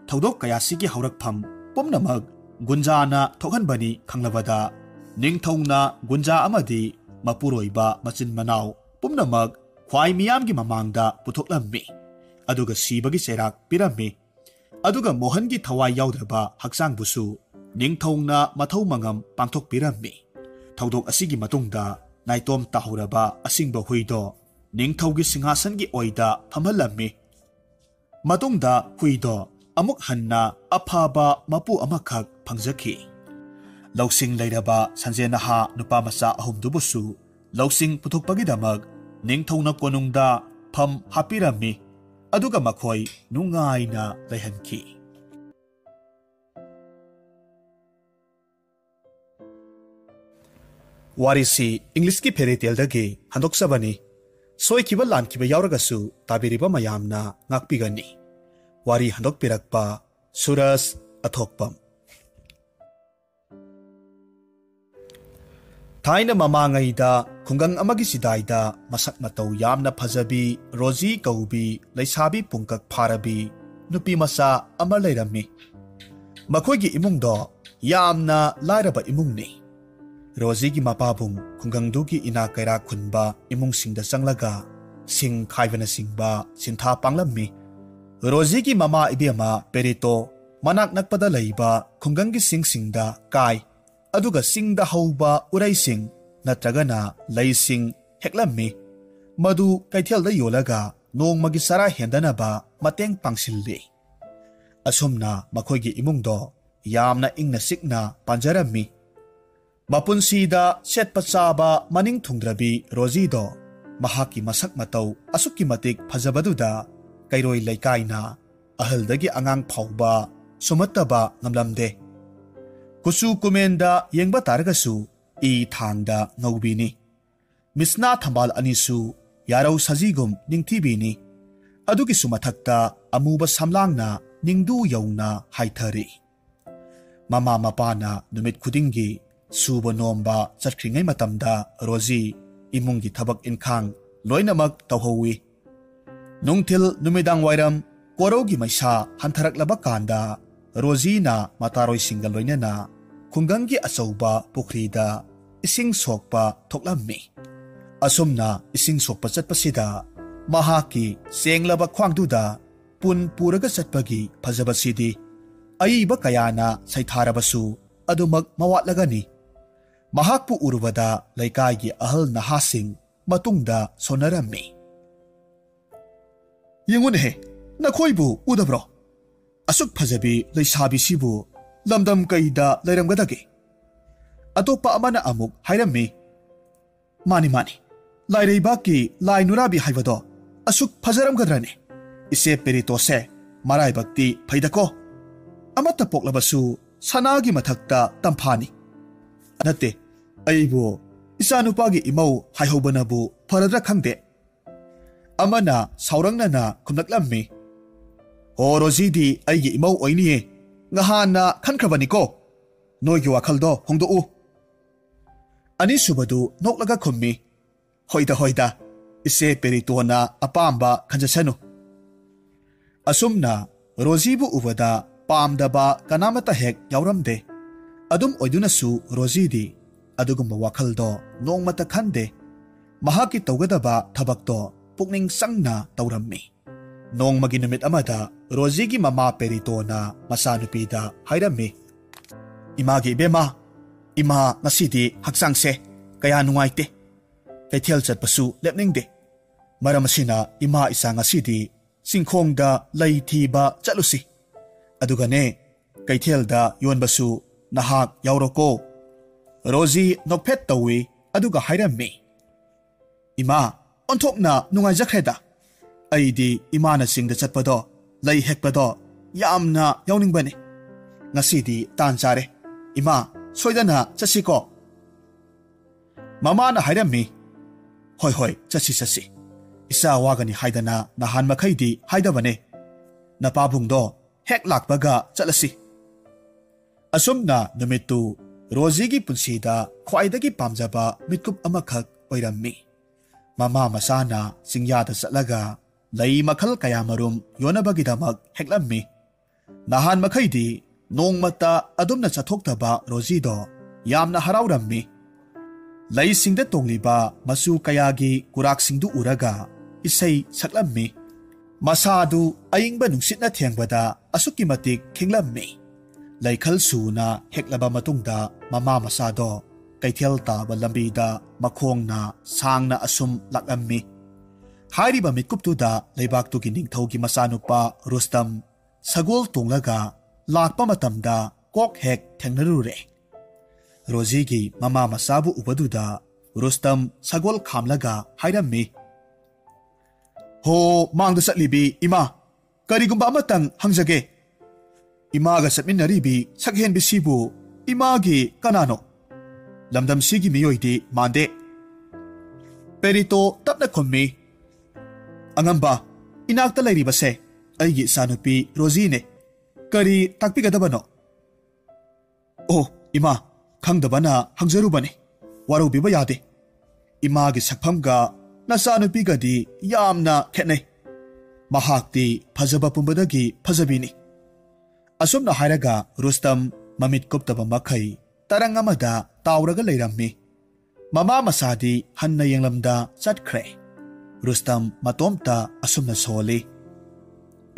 ꯊꯧꯗꯣꯛ ꯀꯌꯥꯁꯤꯒꯤ ꯍꯧꯔꯛꯐꯝ ꯄꯨꯝꯅꯃꯛ ꯒꯨꯟꯖꯥꯅ ꯊꯣꯛꯍꯟꯕꯅꯤ ꯈꯪꯂꯕꯗ, ꯅꯤꯡꯊꯧꯅ ꯒꯨꯟꯖꯥ ꯑꯃꯗꯤ ꯃꯄꯨꯔꯣꯏꯕ ꯃꯆꯤꯟ ꯃꯅꯥꯎ ꯄꯨꯝꯅꯃꯛ ꯈ꯭ꯋꯥꯏ ꯃꯤꯌꯥꯝꯒꯤ ꯃꯃꯥꯡꯗ ꯄꯨꯊꯣꯛꯂꯝꯃꯤ꯫ ꯑꯗꯨꯒ ꯁꯤꯕꯒꯤ ꯆꯩꯔꯥꯛ ꯄꯤꯔꯝꯃꯤ꯫ ꯑꯗꯨꯒ ꯃꯣꯍꯟꯒꯤ ꯊꯋꯥꯏ ꯌꯥꯎꯗ꯭ꯔꯕ ꯍꯛꯆꯥꯡꯕꯨꯁꯨ ꯅꯤꯡꯊꯧꯅ ꯃꯊꯧ ꯃꯉꯝ ꯄꯥꯡꯊꯣꯛꯄꯤꯔꯝꯃꯤ꯫ ꯊꯧꯗꯣꯛ ꯑꯁꯤꯒꯤ ꯃꯇꯨꯡꯗ ꯅꯥꯏꯇꯣꯝ ꯇꯥꯍꯧꯔꯕ ꯑꯁꯤꯡꯕ ꯍꯨꯏꯗꯣ ꯅꯤꯡꯊꯧꯒꯤ ꯁꯤꯡꯍꯥꯁꯟꯒꯤ ꯑꯣꯏꯗ ꯐꯝꯍꯜꯂꯝꯃꯤ꯫ ꯃꯇꯨꯡꯗ ꯍꯨꯏꯗꯣ ꯑꯃꯨꯛ ꯍꯟꯅ ꯑꯐꯕ ꯃꯄꯨ ꯑꯃꯈꯛ ꯐꯪꯖꯈꯤ꯫ ꯂꯧꯁꯤꯡ ꯂꯩꯔꯕ ꯁꯟꯖꯦ ꯅꯍꯥ ꯅꯨꯄꯥ ꯃꯆꯥ ꯑꯍꯨꯝꯗꯨꯕꯨꯁꯨ ꯂꯧꯁꯤꯡ ꯄꯨꯊꯣꯛꯄꯒꯤꯗꯃꯛ ꯅꯤꯡꯊꯧꯅ ꯀꯣꯅꯨꯡꯗ ꯐꯝ ꯍꯥꯞꯄꯤꯔꯝꯃꯤ꯫ ꯑꯗꯨꯒ ꯃꯈꯣꯏ ꯅꯨꯡꯉꯥꯏꯅ ꯂꯩꯍꯟꯈꯤ꯫ ꯋꯥꯔꯤꯁꯤ ꯏꯪꯂꯤꯁꯀꯤ ꯐꯦꯔꯤ ꯇꯦꯜꯗꯒꯤ ꯍꯟꯗꯣꯛꯆꯕꯅꯤ꯫ ꯁꯣꯏꯈꯤꯕ ꯂꯥꯟꯈꯤꯕ ꯌꯥꯎꯔꯒꯁꯨ ꯇꯥꯕꯤꯔꯤꯕ ꯃꯌꯥꯝꯅ ꯉꯥꯛꯄꯤꯒꯅꯤ꯫ ꯋꯥꯔꯤ ꯍꯟꯗꯣꯛꯄꯤꯔꯛꯄ ꯁꯨꯔꯖ ꯑꯊꯣꯛꯄꯝ꯫ ꯊꯥꯏꯅ ꯃꯃꯥꯡꯉꯩꯗ ꯈꯨꯡꯒꯪ ꯑꯃꯒꯤ ꯆꯤꯗꯥꯏꯗ ꯃꯁꯛ ꯃꯇꯧ ꯌꯥꯝꯅ ꯐꯖꯕꯤ ꯔꯣꯖꯤ ꯀꯧꯕꯤ ꯂꯩꯁꯥꯕꯤ ꯄꯨꯡꯀꯛ ꯐꯥꯔꯕꯤ ꯅꯨꯄꯤ ꯃꯆꯥ ꯑꯃ ꯂꯩꯔꯝꯃꯤ꯫ ꯃꯈꯣꯏꯒꯤ ꯏꯃꯨꯡꯗꯣ ꯌꯥꯝꯅ ꯂꯥꯏꯔꯕ ꯏꯃꯨꯡꯅꯤ꯫ ꯔꯣꯖꯤꯒꯤ ꯃꯄꯥꯕꯨꯡ ꯈꯨꯡꯒꯪꯗꯨꯒꯤ ꯏꯅꯥꯛ ꯀꯩꯔꯥꯛ ꯈꯨꯟꯕ ꯏꯃꯨꯡꯁꯤꯡꯗ ꯆꯪꯂꯒ ꯁꯤꯡ ꯈꯥꯏꯕꯅꯆꯤꯡꯕ ꯁꯤꯟꯊꯥ ꯄꯥꯡꯂꯝꯃꯤ꯫ ꯔꯣꯖꯤꯒꯤ ꯃꯃꯥ ꯏꯕꯦꯝꯃ ꯄꯦꯔꯤꯇꯣ ꯃꯅꯥꯛ ꯅꯛꯄꯗ ꯂꯩꯕ ꯈꯨꯡꯒꯪꯒꯤ ꯆꯤꯡꯁꯤꯡꯗ ꯀꯥꯏ, ꯑꯗꯨꯒ ꯆꯤꯡꯗ ꯍꯧꯕ ꯎꯔꯩꯁꯤꯡ ꯅꯠꯇ꯭ꯔꯒꯅ ꯂꯩꯁꯤꯡ ꯍꯦꯛꯂꯝꯃꯤ꯫ ꯃꯗꯨ ꯀꯩꯊꯦꯜꯗ ꯌꯣꯜꯂꯒ ꯅꯣꯡꯃꯒꯤ ꯆꯔꯥ ꯍꯦꯟꯗꯅꯕ ꯃꯇꯦꯡ ꯄꯥꯡꯁꯤꯜꯂꯤ꯫ ꯑꯁꯨꯝꯅ ꯃꯈꯣꯏꯒꯤ ꯏꯃꯨꯡꯗꯣ ꯌꯥꯝꯅ ꯏꯪꯅ ꯆꯤꯛꯅ ꯄꯥꯟꯖꯔꯝꯃꯤ꯫ ꯃꯄꯨꯟꯁꯤꯗ ꯁꯦꯠꯄ ꯆꯥꯕ ꯃꯅꯤꯡ ꯊꯨꯡꯗ꯭ꯔꯕꯤ ꯔꯣꯖꯤꯗꯣ ꯃꯍꯥꯛꯀꯤ ꯃꯁꯛ ꯃꯇꯧ ꯑꯁꯨꯛꯀꯤ ꯃꯇꯤꯛ ꯐꯖꯕꯗꯨꯗ ꯀꯩꯔꯣꯏ ꯂꯩꯀꯥꯏꯅ ꯑꯍꯜꯗꯒꯤ ꯑꯉꯥꯡ ꯐꯥꯎꯕ ꯁꯨꯝꯍꯠꯇꯕ ꯉꯝꯂꯝꯗꯦ꯫ ꯀꯨꯆꯨ ꯀꯨꯃꯦꯟꯗ ꯌꯦꯡꯕ ꯇꯥꯔꯒꯁꯨ ꯏ ꯊꯥꯡꯗ ꯉꯧꯕꯤꯅꯤ꯫ ꯃꯤꯁꯅꯥ ꯊꯝꯕꯥꯜ ꯑꯅꯤꯁꯨ ꯌꯥꯔꯧ ꯁꯖꯤꯒꯨꯝ ꯅꯤꯡꯊꯤꯕꯤꯅꯤ꯫ ꯑꯗꯨꯒꯤꯁꯨ ꯃꯊꯛꯇ ꯑꯃꯨꯕ ꯁꯝꯂꯥꯡꯅ ꯅꯤꯡꯗꯨ ꯌꯧꯅ ꯍꯥꯏꯊꯔꯤ꯫ ꯃꯃꯥ ꯃꯄꯥꯅ ꯅꯨꯃꯤꯠ ꯈꯨꯗꯤꯡꯒꯤ ꯁꯨꯕ ꯅꯣꯝꯕ ꯆꯠꯈ꯭ꯔꯤꯉꯩ ꯃꯇꯝꯗ ꯔꯣꯖꯤ ꯏꯃꯨꯡꯒꯤ ꯊꯕꯛ ꯏꯟꯈꯥꯡ ꯂꯣꯏꯅꯃꯛ ꯇꯧꯍꯧꯏ꯫ ꯅꯨꯡꯊꯤꯜ ꯅꯨꯃꯤꯗꯥꯡ ꯋꯥꯏꯔꯝ ꯀꯣꯔꯧꯒꯤ ꯃꯩꯁꯥ ꯍꯟꯊꯔꯛꯂꯕ ꯀꯥꯟꯗ ꯔꯣꯖꯤꯅ ꯃꯇꯥꯔꯣꯏꯁꯤꯡꯒ ꯂꯣꯏꯅꯅ ꯈꯨꯡꯒꯪꯒꯤ ꯑꯆꯧꯕ ꯄꯨꯈ꯭ꯔꯤꯗ ꯏꯁꯤꯡ ꯁꯣꯛꯄ ꯊꯣꯛꯂꯝꯃꯤ꯫ ꯑꯁꯨꯝꯅ ꯏꯁꯤꯡ ꯁꯣꯛꯄ ꯆꯠꯄꯁꯤꯗ ꯃꯍꯥꯛꯀꯤ ꯆꯦꯡꯂꯕ ꯈ꯭ꯋꯥꯡꯗꯨꯗ ꯄꯨꯟ ꯄꯨꯔꯒ ꯆꯠꯄꯒꯤ ꯐꯖꯕꯁꯤꯗꯤ ꯑꯏꯕ ꯀꯌꯥꯅ ꯁꯩꯊꯥꯔꯕꯁꯨ ꯑꯗꯨꯃꯛ ꯃꯋꯥꯠꯂꯒꯅꯤ꯫ ꯃꯍꯥꯛꯄꯨ ꯎꯔꯨꯕꯗ ꯂꯩꯀꯥꯏꯒꯤ ꯑꯍꯜ ꯅꯍꯥꯁꯤꯡ ꯃꯇꯨꯡꯗ ꯁꯣꯟꯅꯔꯝꯃꯤ꯫ "ꯌꯦꯡꯉꯨꯅꯦꯍꯦ, ꯅꯈꯣꯏꯕꯨ ꯎꯗꯕ꯭ꯔꯣ? ꯑꯁꯨꯛ ꯐꯖꯕꯤ ꯂꯩꯁꯥꯕꯤꯁꯤꯕꯨ ꯂꯝꯗꯝ ꯀꯩꯗ ꯂꯩꯔꯝꯒꯗꯒꯦ?" ꯑꯇꯣꯞꯄ ꯑꯃꯅ ꯑꯃꯨꯛ ꯍꯥꯏꯔꯝꯃꯤ, "ꯃꯥꯅꯤ, ꯃꯥꯅꯤ, ꯂꯥꯏꯔꯩꯕꯥꯛꯀꯤ ꯂꯥꯏ ꯅꯨꯔꯥꯕꯤ ꯍꯥꯏꯕꯗꯣ ꯑꯁꯨꯛ ꯐꯖꯔꯝꯒꯗ꯭ꯔꯅꯦ? ꯏꯆꯦ ꯄꯦꯔꯤꯇꯣꯁꯦ ꯃꯔꯥꯏꯕꯛꯇꯤ ꯐꯩꯗꯀꯣ꯫ ꯑꯃꯠꯇ ꯄꯣꯛꯂꯕꯁꯨ ꯁꯅꯥꯒꯤ ꯃꯊꯛꯇ ꯇꯝꯐꯥꯅꯤ꯫ ꯅꯠꯇꯦ, ꯑꯩꯕꯨ ꯏꯆꯥꯅꯨꯄꯥꯒꯤ ꯏꯃꯧ ꯍꯥꯏꯍꯧꯕꯅꯕꯨ ꯐꯔꯗ꯭ꯔꯥ ꯈꯪꯗꯦ"꯫ ꯑꯃꯅ ꯁꯥꯎꯔꯪꯅꯅ ꯈꯨꯝꯂꯛꯂꯝꯃꯤ, "ꯑꯣ, ꯔꯣꯖꯤꯗꯤ ꯑꯩꯒꯤ ꯏꯃꯧ ꯑꯣꯏꯅꯤꯌꯦ꯫ ꯉꯍꯥꯟꯅ ꯈꯟꯈ꯭ꯔꯕꯅꯤꯀꯣ꯫ ꯅꯣꯏꯒꯤ ꯋꯥꯈꯜꯗꯣ ꯍꯣꯡꯗꯣꯛꯎ"꯫ ꯑꯅꯤꯁꯨꯕꯗꯨ ꯅꯣꯛꯂꯒ ꯈꯨꯝꯃꯤ, "ꯍꯣꯏꯗ, ꯍꯣꯏꯗ, ꯏꯆꯦ ꯄꯦꯔꯤꯇꯣꯅ ꯑꯄꯥꯝꯕ ꯈꯟꯖꯁꯅꯨ"꯫ ꯑꯁꯨꯝꯅ ꯔꯣꯖꯤꯕꯨ ꯎꯕꯗ ꯄꯥꯝꯗꯕ ꯀꯅꯥꯃꯠꯇ ꯍꯦꯛ ꯌꯥꯎꯔꯝꯗꯦ꯫ ꯑꯗꯨꯝ ꯑꯣꯏꯗꯨꯅꯁꯨ ꯔꯣꯖꯤꯗꯤ ꯑꯗꯨꯒꯨꯝꯕ ꯋꯥꯈꯜꯗꯣ ꯅꯣꯡꯃꯇ ꯈꯟꯗꯦ꯫ ꯃꯍꯥꯛꯀꯤ ꯇꯧꯒꯗꯕ ꯊꯕꯛꯇꯣ ꯄꯨꯛꯅꯤꯡ ꯆꯪꯅ ꯇꯧꯔꯝꯃꯤ꯫ ꯅꯣꯡꯃꯒꯤ ꯅꯨꯃꯤꯠ ꯑꯃꯗ ꯔꯣꯖꯤꯒꯤ ꯃꯃꯥ ꯄꯦꯔꯤꯇꯣꯅ ꯃꯆꯥꯅꯨꯄꯤꯗ ꯍꯥꯏꯔꯝꯃꯤ, "ꯏꯃꯥꯒꯤ ꯏꯕꯦꯝꯃ, ꯏꯃꯥ ꯉꯁꯤꯗꯤ ꯍꯛꯆꯥꯡꯁꯦ ꯀꯌꯥ ꯅꯨꯡꯉꯥꯏꯇꯦ꯫ ꯀꯩꯊꯦꯜ ꯆꯠꯄꯁꯨ ꯂꯦꯞꯅꯤꯡꯗꯦ꯫ ꯃꯔꯝ ꯑꯁꯤꯅ ꯏꯃꯥ ꯏꯆꯥ ꯉꯁꯤꯗꯤ ꯆꯤꯡꯈꯣꯡꯗ ꯂꯩ ꯊꯤꯕ ꯆꯠꯂꯨꯁꯤ꯫ ꯑꯗꯨꯒꯅꯦ, ꯀꯩꯊꯦꯜꯗ ꯌꯣꯟꯕꯁꯨ ꯅꯍꯥꯛ ꯌꯥꯎꯔꯣꯀꯣ꯫ ꯔꯣꯖꯤ ꯅꯣꯛꯐꯦꯠ ꯇꯧꯏ, ꯑꯗꯨꯒ ꯍꯥꯏꯔꯝꯃꯤ, "ꯏꯃꯥ, ꯑꯣꯟꯊꯣꯛꯅ ꯅꯨꯡꯉꯥꯏꯖꯈ꯭ꯔꯦꯗ꯫ ꯑꯩꯗꯤ ꯏꯃꯥꯅ ꯆꯤꯡꯗ ꯆꯠꯄꯗꯣ, ꯂꯩ ꯍꯦꯛꯄꯗꯣ ꯌꯥꯝꯅ ꯌꯥꯎꯅꯤꯡꯕꯅꯤ꯫ ꯉꯁꯤꯗꯤ ꯇꯥꯟ ꯆꯥꯔꯦ꯫ ꯏꯃꯥ, ꯁꯣꯏꯗꯅ ꯆꯠꯁꯤꯀꯣ?" ꯃꯃꯥꯅ ꯍꯥꯏꯔꯝꯃꯤ, "ꯍꯣꯏ, ꯍꯣꯏ, ꯆꯠꯁꯤ, ꯆꯠꯁꯤ꯫ ꯏꯆꯥ ꯋꯥꯒꯅꯤ ꯍꯥꯏꯗꯅ ꯅꯍꯥꯟ ꯃꯈꯩꯗꯤ ꯍꯥꯏꯗꯕꯅꯦ꯫ ꯅꯄꯥꯕꯨꯡꯗꯣ ꯍꯦꯛ ꯂꯥꯛꯄꯒ ꯆꯠꯂꯁꯤ꯫" ꯑꯁꯨꯝꯅ ꯅꯨꯃꯤꯠꯇꯨ ꯔꯣꯖꯤꯒꯤ ꯄꯨꯟꯁꯤꯗ ꯈ꯭ꯋꯥꯏꯗꯒꯤ ꯄꯥꯝꯖꯕ ꯃꯤꯠꯀꯨꯞ ꯑꯃꯈꯛ ꯑꯣꯏꯔꯝꯃꯤ꯫ ꯃꯃꯥ ꯃꯆꯥꯅ ꯆꯤꯡꯌꯥꯗ ꯆꯠꯂꯒ ꯂꯩ ꯃꯈꯜ ꯀꯌꯥꯃꯔꯨꯝ ꯌꯣꯟꯅꯕꯒꯤꯗꯃꯛ ꯍꯦꯛꯂꯝꯃꯤ꯫ ꯅꯍꯥꯟ ꯃꯈꯩꯗꯤ ꯅꯣꯡꯃꯇ ꯑꯗꯨꯝꯅ ꯆꯠꯊꯣꯛꯇꯕ ꯔꯣꯖꯤꯗꯣ ꯌꯥꯝꯅ ꯍꯔꯥꯎꯔꯝꯃꯤ꯫ ꯂꯩꯁꯤꯡꯗ ꯇꯣꯡꯂꯤꯕ ꯃꯆꯨ ꯀꯌꯥꯒꯤ ꯀꯨꯔꯥꯛꯁꯤꯡꯗꯨ ꯎꯔꯒ ꯏꯁꯩ ꯁꯛꯂꯝꯃꯤ꯫ ꯃꯁꯥꯗꯨ ꯑꯏꯪꯕ ꯅꯨꯡꯁꯤꯠꯅ ꯊꯦꯡꯕꯗ ꯑꯁꯨꯛꯀꯤ ꯃꯇꯤꯛ ꯈꯤꯡꯂꯝꯃꯤ꯫ ꯂꯩꯈꯜ ꯁꯨꯅ ꯍꯦꯛꯂꯕ ꯃꯇꯨꯡꯗ ꯃꯃꯥ ꯃꯆꯥꯗꯣ ꯀꯩꯊꯦꯜ ꯇꯥꯕ ꯂꯝꯕꯤꯗ ꯃꯈꯣꯡꯅ ꯁꯥꯡꯅ ꯑꯁꯨꯝ ꯂꯥꯛꯂꯝꯃꯤ꯫ ꯍꯥꯏꯔꯤꯕ ꯃꯤꯠꯀꯨꯞꯇꯨꯗ ꯂꯩꯕꯥꯛꯇꯨꯒꯤ ꯅꯤꯡꯊꯧꯒꯤ ꯃꯆꯥꯅꯨꯄꯥ ꯔꯨꯁꯇꯝ ꯁꯒꯣꯜ ꯇꯣꯡꯂꯒ ꯂꯥꯛꯄ ꯃꯇꯝꯗ ꯀꯣꯛ ꯍꯦꯛ ꯊꯦꯡꯅꯔꯨꯔꯦ꯫ ꯔꯣꯖꯤꯒꯤ ꯃꯃꯥ ꯃꯆꯥꯕꯨ ꯎꯕꯗꯨꯗ ꯔꯨꯁꯇꯝ ꯁꯒꯣꯜ ꯈꯥꯝꯂꯒ ꯍꯥꯏꯔꯝꯃꯤ, "ꯍꯣ, ꯃꯥꯡꯗ ꯆꯠꯂꯤꯕꯤ ꯏꯃꯥ, ꯀꯔꯤꯒꯨꯝꯕ ꯑꯃꯇꯪ ꯍꯪꯖꯒꯦ꯫ ꯏꯃꯥꯒ ꯆꯠꯃꯤꯟꯅꯔꯤꯕꯤ ꯁꯛꯍꯦꯟꯕꯤꯁꯤꯕꯨ ꯏꯃꯥꯒꯤ ꯀꯅꯥꯅꯣ?" "ꯂꯝꯗꯝꯁꯤꯒꯤ ꯃꯤꯑꯣꯏꯗꯤ ꯃꯥꯟꯗꯦ꯫" ꯄꯦꯔꯤꯇꯣ ꯇꯞꯅ ꯈꯨꯝꯃꯤ, "ꯑꯉꯝꯕ, ꯏꯅꯥꯛꯇ ꯂꯩꯔꯤꯕꯁꯦ ꯑꯩꯒꯤ ꯏꯆꯥꯅꯨꯄꯤ ꯔꯣꯖꯤꯅꯦ꯫ ꯀꯔꯤ ꯇꯥꯛꯄꯤꯒꯗꯕꯅꯣ?" "ꯑꯣ, ꯏꯃꯥ, ꯈꯪꯗꯕꯅ ꯍꯪꯖꯔꯨꯕꯅꯤ꯫ ꯋꯥꯔꯧꯕꯤꯕ ꯌꯥꯗꯦ꯫ ꯏꯃꯥꯒꯤ ꯁꯛꯐꯝꯒ ꯅꯆꯥꯅꯨꯄꯤꯒꯗꯤ ꯌꯥꯝꯅ ꯈꯦꯠꯅꯩ꯫ ꯃꯍꯥꯛꯇꯤ ꯐꯖꯕ ꯄꯨꯝꯕꯗꯒꯤ ꯐꯖꯕꯤꯅꯤ꯫" ꯑꯁꯨꯝꯅ ꯍꯥꯏꯔꯒ ꯔꯨꯁꯇꯝ ꯃꯃꯤꯠ ꯀꯨꯞꯇꯕ ꯃꯈꯩ ꯇꯔꯪ ꯑꯃꯗ ꯇꯥꯎꯔꯒ ꯂꯩꯔꯝꯃꯤ꯫ ꯃꯃꯥ ꯃꯆꯥꯗꯤ ꯍꯟꯅ ꯌꯦꯡꯂꯝꯗ ꯆꯠꯈ꯭ꯔꯦ꯫ ꯔꯨꯁꯇꯝ ꯃꯇꯣꯝꯇ ꯑꯁꯨꯝꯅ ꯁꯣꯜꯂꯤ,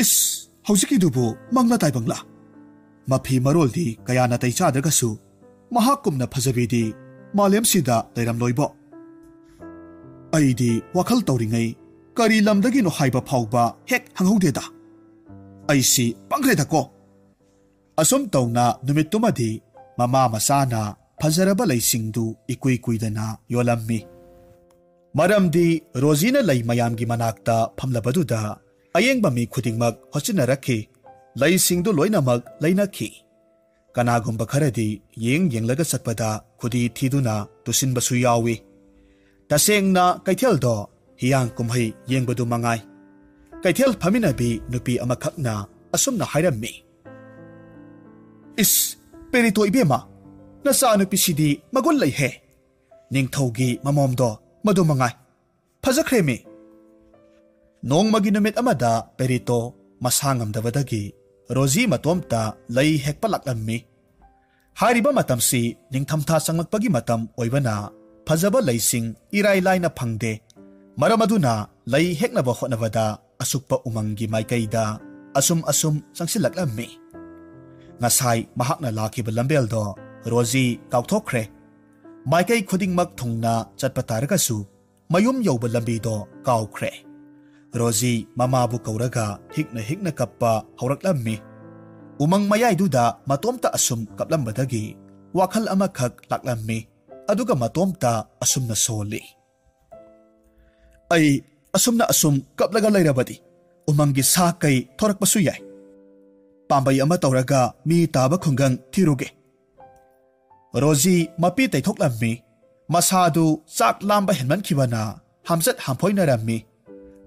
"ꯏꯁ, ꯍꯧꯖꯤꯛꯀꯤꯗꯨꯕꯨ ꯃꯪꯂꯥ ꯇꯥꯏꯕꯪꯂꯥ? ꯃꯐꯤ ꯃꯔꯣꯜꯗꯤ ꯀꯌꯥ ꯅꯥꯇꯩ ꯆꯥꯗ꯭ꯔꯒꯁꯨ ꯃꯍꯥꯛꯀꯨꯝꯅ ꯐꯖꯕꯤꯗꯤ ꯃꯥꯂꯦꯝꯁꯤꯗ ꯂꯩꯔꯝꯂꯣꯏꯕꯣ꯫ ꯑꯩꯗꯤ ꯋꯥꯈꯜ ꯇꯧꯔꯤꯉꯩ ꯀꯔꯤ ꯂꯝꯗꯒꯤꯅꯣ ꯍꯥꯏꯕ ꯐꯥꯎꯕ ꯍꯦꯛ ꯍꯪꯍꯧꯗꯦꯗ꯫ ꯑꯩꯁꯤ ꯄꯪꯈ꯭ꯔꯦꯗꯀꯣ꯫ ꯑꯁꯨꯝ ꯇꯧꯅ ꯅꯨꯃꯤꯠꯇꯨꯃꯗꯤ ꯃꯃꯥ ꯃꯆꯥꯅ ꯐꯖꯔꯕ ꯂꯩꯁꯤꯡꯗꯨ ꯏꯀꯨꯏ ꯀꯨꯏꯗꯅ ꯌꯣꯜꯂꯝꯃꯤ꯫ ꯃꯔꯝꯗꯤ ꯔꯣꯖꯤꯅ ꯂꯩ ꯃꯌꯥꯝꯒꯤ ꯃꯅꯥꯛꯇ ꯐꯝꯂꯕꯗꯨꯗ ꯑꯌꯦꯡꯕ ꯃꯤ ꯈꯨꯗꯤꯡꯃꯛ ꯍꯣꯠꯆꯤꯟꯅꯔꯛꯈꯤ꯫ ꯂꯩꯁꯤꯡꯗꯨ ꯂꯣꯏꯅꯃꯛ ꯂꯩꯅꯈꯤ꯫ ꯀꯅꯥꯒꯨꯝꯕ ꯈꯔꯗꯤ ꯌꯦꯡ ꯌꯦꯡꯂꯒ ꯆꯠꯄꯗ ꯈꯨꯗꯤ ꯊꯤꯗꯨꯅ ꯇꯨꯁꯤꯟꯕꯁꯨ ꯌꯥꯎꯏ꯫ ꯇꯁꯦꯡꯅ ꯀꯩꯊꯦꯜꯗꯣ ꯍꯤꯌꯥꯡ ꯀꯨꯝꯍꯩ ꯌꯦꯡꯕꯗꯨ ꯃꯉꯥꯏ꯫ ꯀꯩꯊꯦꯜ ꯐꯝꯃꯤꯟꯅꯕꯤ ꯅꯨꯄꯤ ꯑꯃꯈꯛꯅ ꯑꯁꯨꯝꯅ ꯍꯥꯏꯔꯝꯃꯤ, "ꯏꯁ, ꯄꯦꯔꯤꯇꯣ ꯏꯕꯦꯝꯃ, ꯅꯆꯥꯅꯨꯄꯤꯁꯤꯗꯤ ꯃꯒꯨꯟ ꯂꯩꯍꯦ꯫ ꯅꯤꯡꯊꯧꯒꯤ ꯃꯃꯣꯝꯗꯣ ꯃꯗꯨ ꯃꯉꯥꯏ꯫ ꯐꯖꯈ꯭ꯔꯦꯃꯤ!" ꯅꯣꯡꯃꯒꯤ ꯅꯨꯃꯤꯠ ꯑꯃꯗ ꯄꯦꯔꯤꯇꯣ ꯃꯁꯥ ꯉꯝꯗꯕꯗꯒꯤ ꯔꯣꯖꯤ ꯃꯇꯣꯝꯇ ꯂꯩ ꯍꯦꯛꯄ ꯂꯥꯛꯂꯝꯃꯤ꯫ ꯍꯥꯏꯔꯤꯕ ꯃꯇꯝꯁꯤ ꯅꯤꯡꯊꯝꯊꯥ ꯆꯪꯂꯛꯄꯒꯤ ꯃꯇꯝ ꯑꯣꯏꯕꯅ ꯐꯖꯕ ꯂꯩꯁꯤꯡ ꯏꯔꯥꯏ ꯂꯥꯏꯅ ꯐꯪꯗꯦ꯫ ꯃꯔꯝ ꯑꯗꯨꯅ ꯂꯩ ꯍꯦꯛꯅꯕ ꯍꯣꯠꯅꯕꯗ ꯑꯁꯨꯛꯄ ꯎꯃꯪꯒꯤ ꯃꯥꯏꯀꯩꯗ ꯑꯁꯨꯝ ꯑꯁꯨꯝ ꯆꯪꯁꯤꯜꯂꯛꯂꯝꯃꯤ꯫ ꯉꯁꯥꯏ ꯃꯍꯥꯛꯅ ꯂꯥꯛꯈꯤꯕ ꯂꯝꯕꯦꯜꯗꯣ ꯔꯣꯖꯤ ꯀꯥꯎꯊꯣꯛꯈ꯭ꯔꯦ꯫ ꯃꯥꯏꯀꯩ ꯈꯨꯗꯤꯡꯃꯛ ꯊꯨꯡꯅ ꯆꯠꯄ ꯇꯥꯔꯒꯁꯨ ꯃꯌꯨꯝ ꯌꯧꯕ ꯂꯝꯕꯤꯗꯣ ꯀꯥꯎꯈ꯭ꯔꯦ꯫ ꯔꯣꯖꯤ ꯃꯃꯥꯕꯨ ꯀꯧꯔꯒ ꯍꯤꯛꯅ ꯍꯤꯛꯅ ꯀꯞꯄ ꯍꯧꯔꯛꯂꯝꯃꯤ꯫ ꯎꯃꯪ ꯃꯌꯥꯏꯗꯨꯗ ꯃꯇꯣꯝꯇ ꯑꯁꯨꯝ ꯀꯞꯂꯝꯕꯗꯒꯤ ꯋꯥꯈꯜ ꯑꯃꯈꯛ ꯂꯥꯛꯂꯝꯃꯤ꯫ ꯑꯗꯨꯒ ꯃꯇꯣꯝꯇ ꯑꯁꯨꯝꯅ ꯁꯣꯜꯂꯤ, "ꯑꯩ ꯑꯁꯨꯝꯅ ꯑꯁꯨꯝ ꯀꯞꯂꯒ ꯂꯩꯔꯕꯗꯤ ꯎꯃꯪꯒꯤ ꯁꯥ ꯀꯩ ꯊꯣꯔꯛꯄꯁꯨ ꯌꯥꯏ꯫ ꯄꯥꯝꯕꯩ ꯑꯃ ꯇꯧꯔꯒ ꯃꯤ ꯇꯥꯕ ꯈꯨꯡꯒꯪ ꯊꯤꯔꯨꯒꯦ꯫" ꯔꯣꯖꯤ ꯃꯄꯤ ꯇꯩꯊꯣꯛꯂꯝꯃꯤ꯫ ꯃꯁꯥꯗꯨ ꯆꯥꯛ ꯂꯥꯝꯕ ꯍꯦꯟꯃꯟꯈꯤꯕꯅ ꯍꯥꯝꯆꯠ ꯍꯥꯝꯐꯣꯏꯅꯔꯝꯃꯤ꯫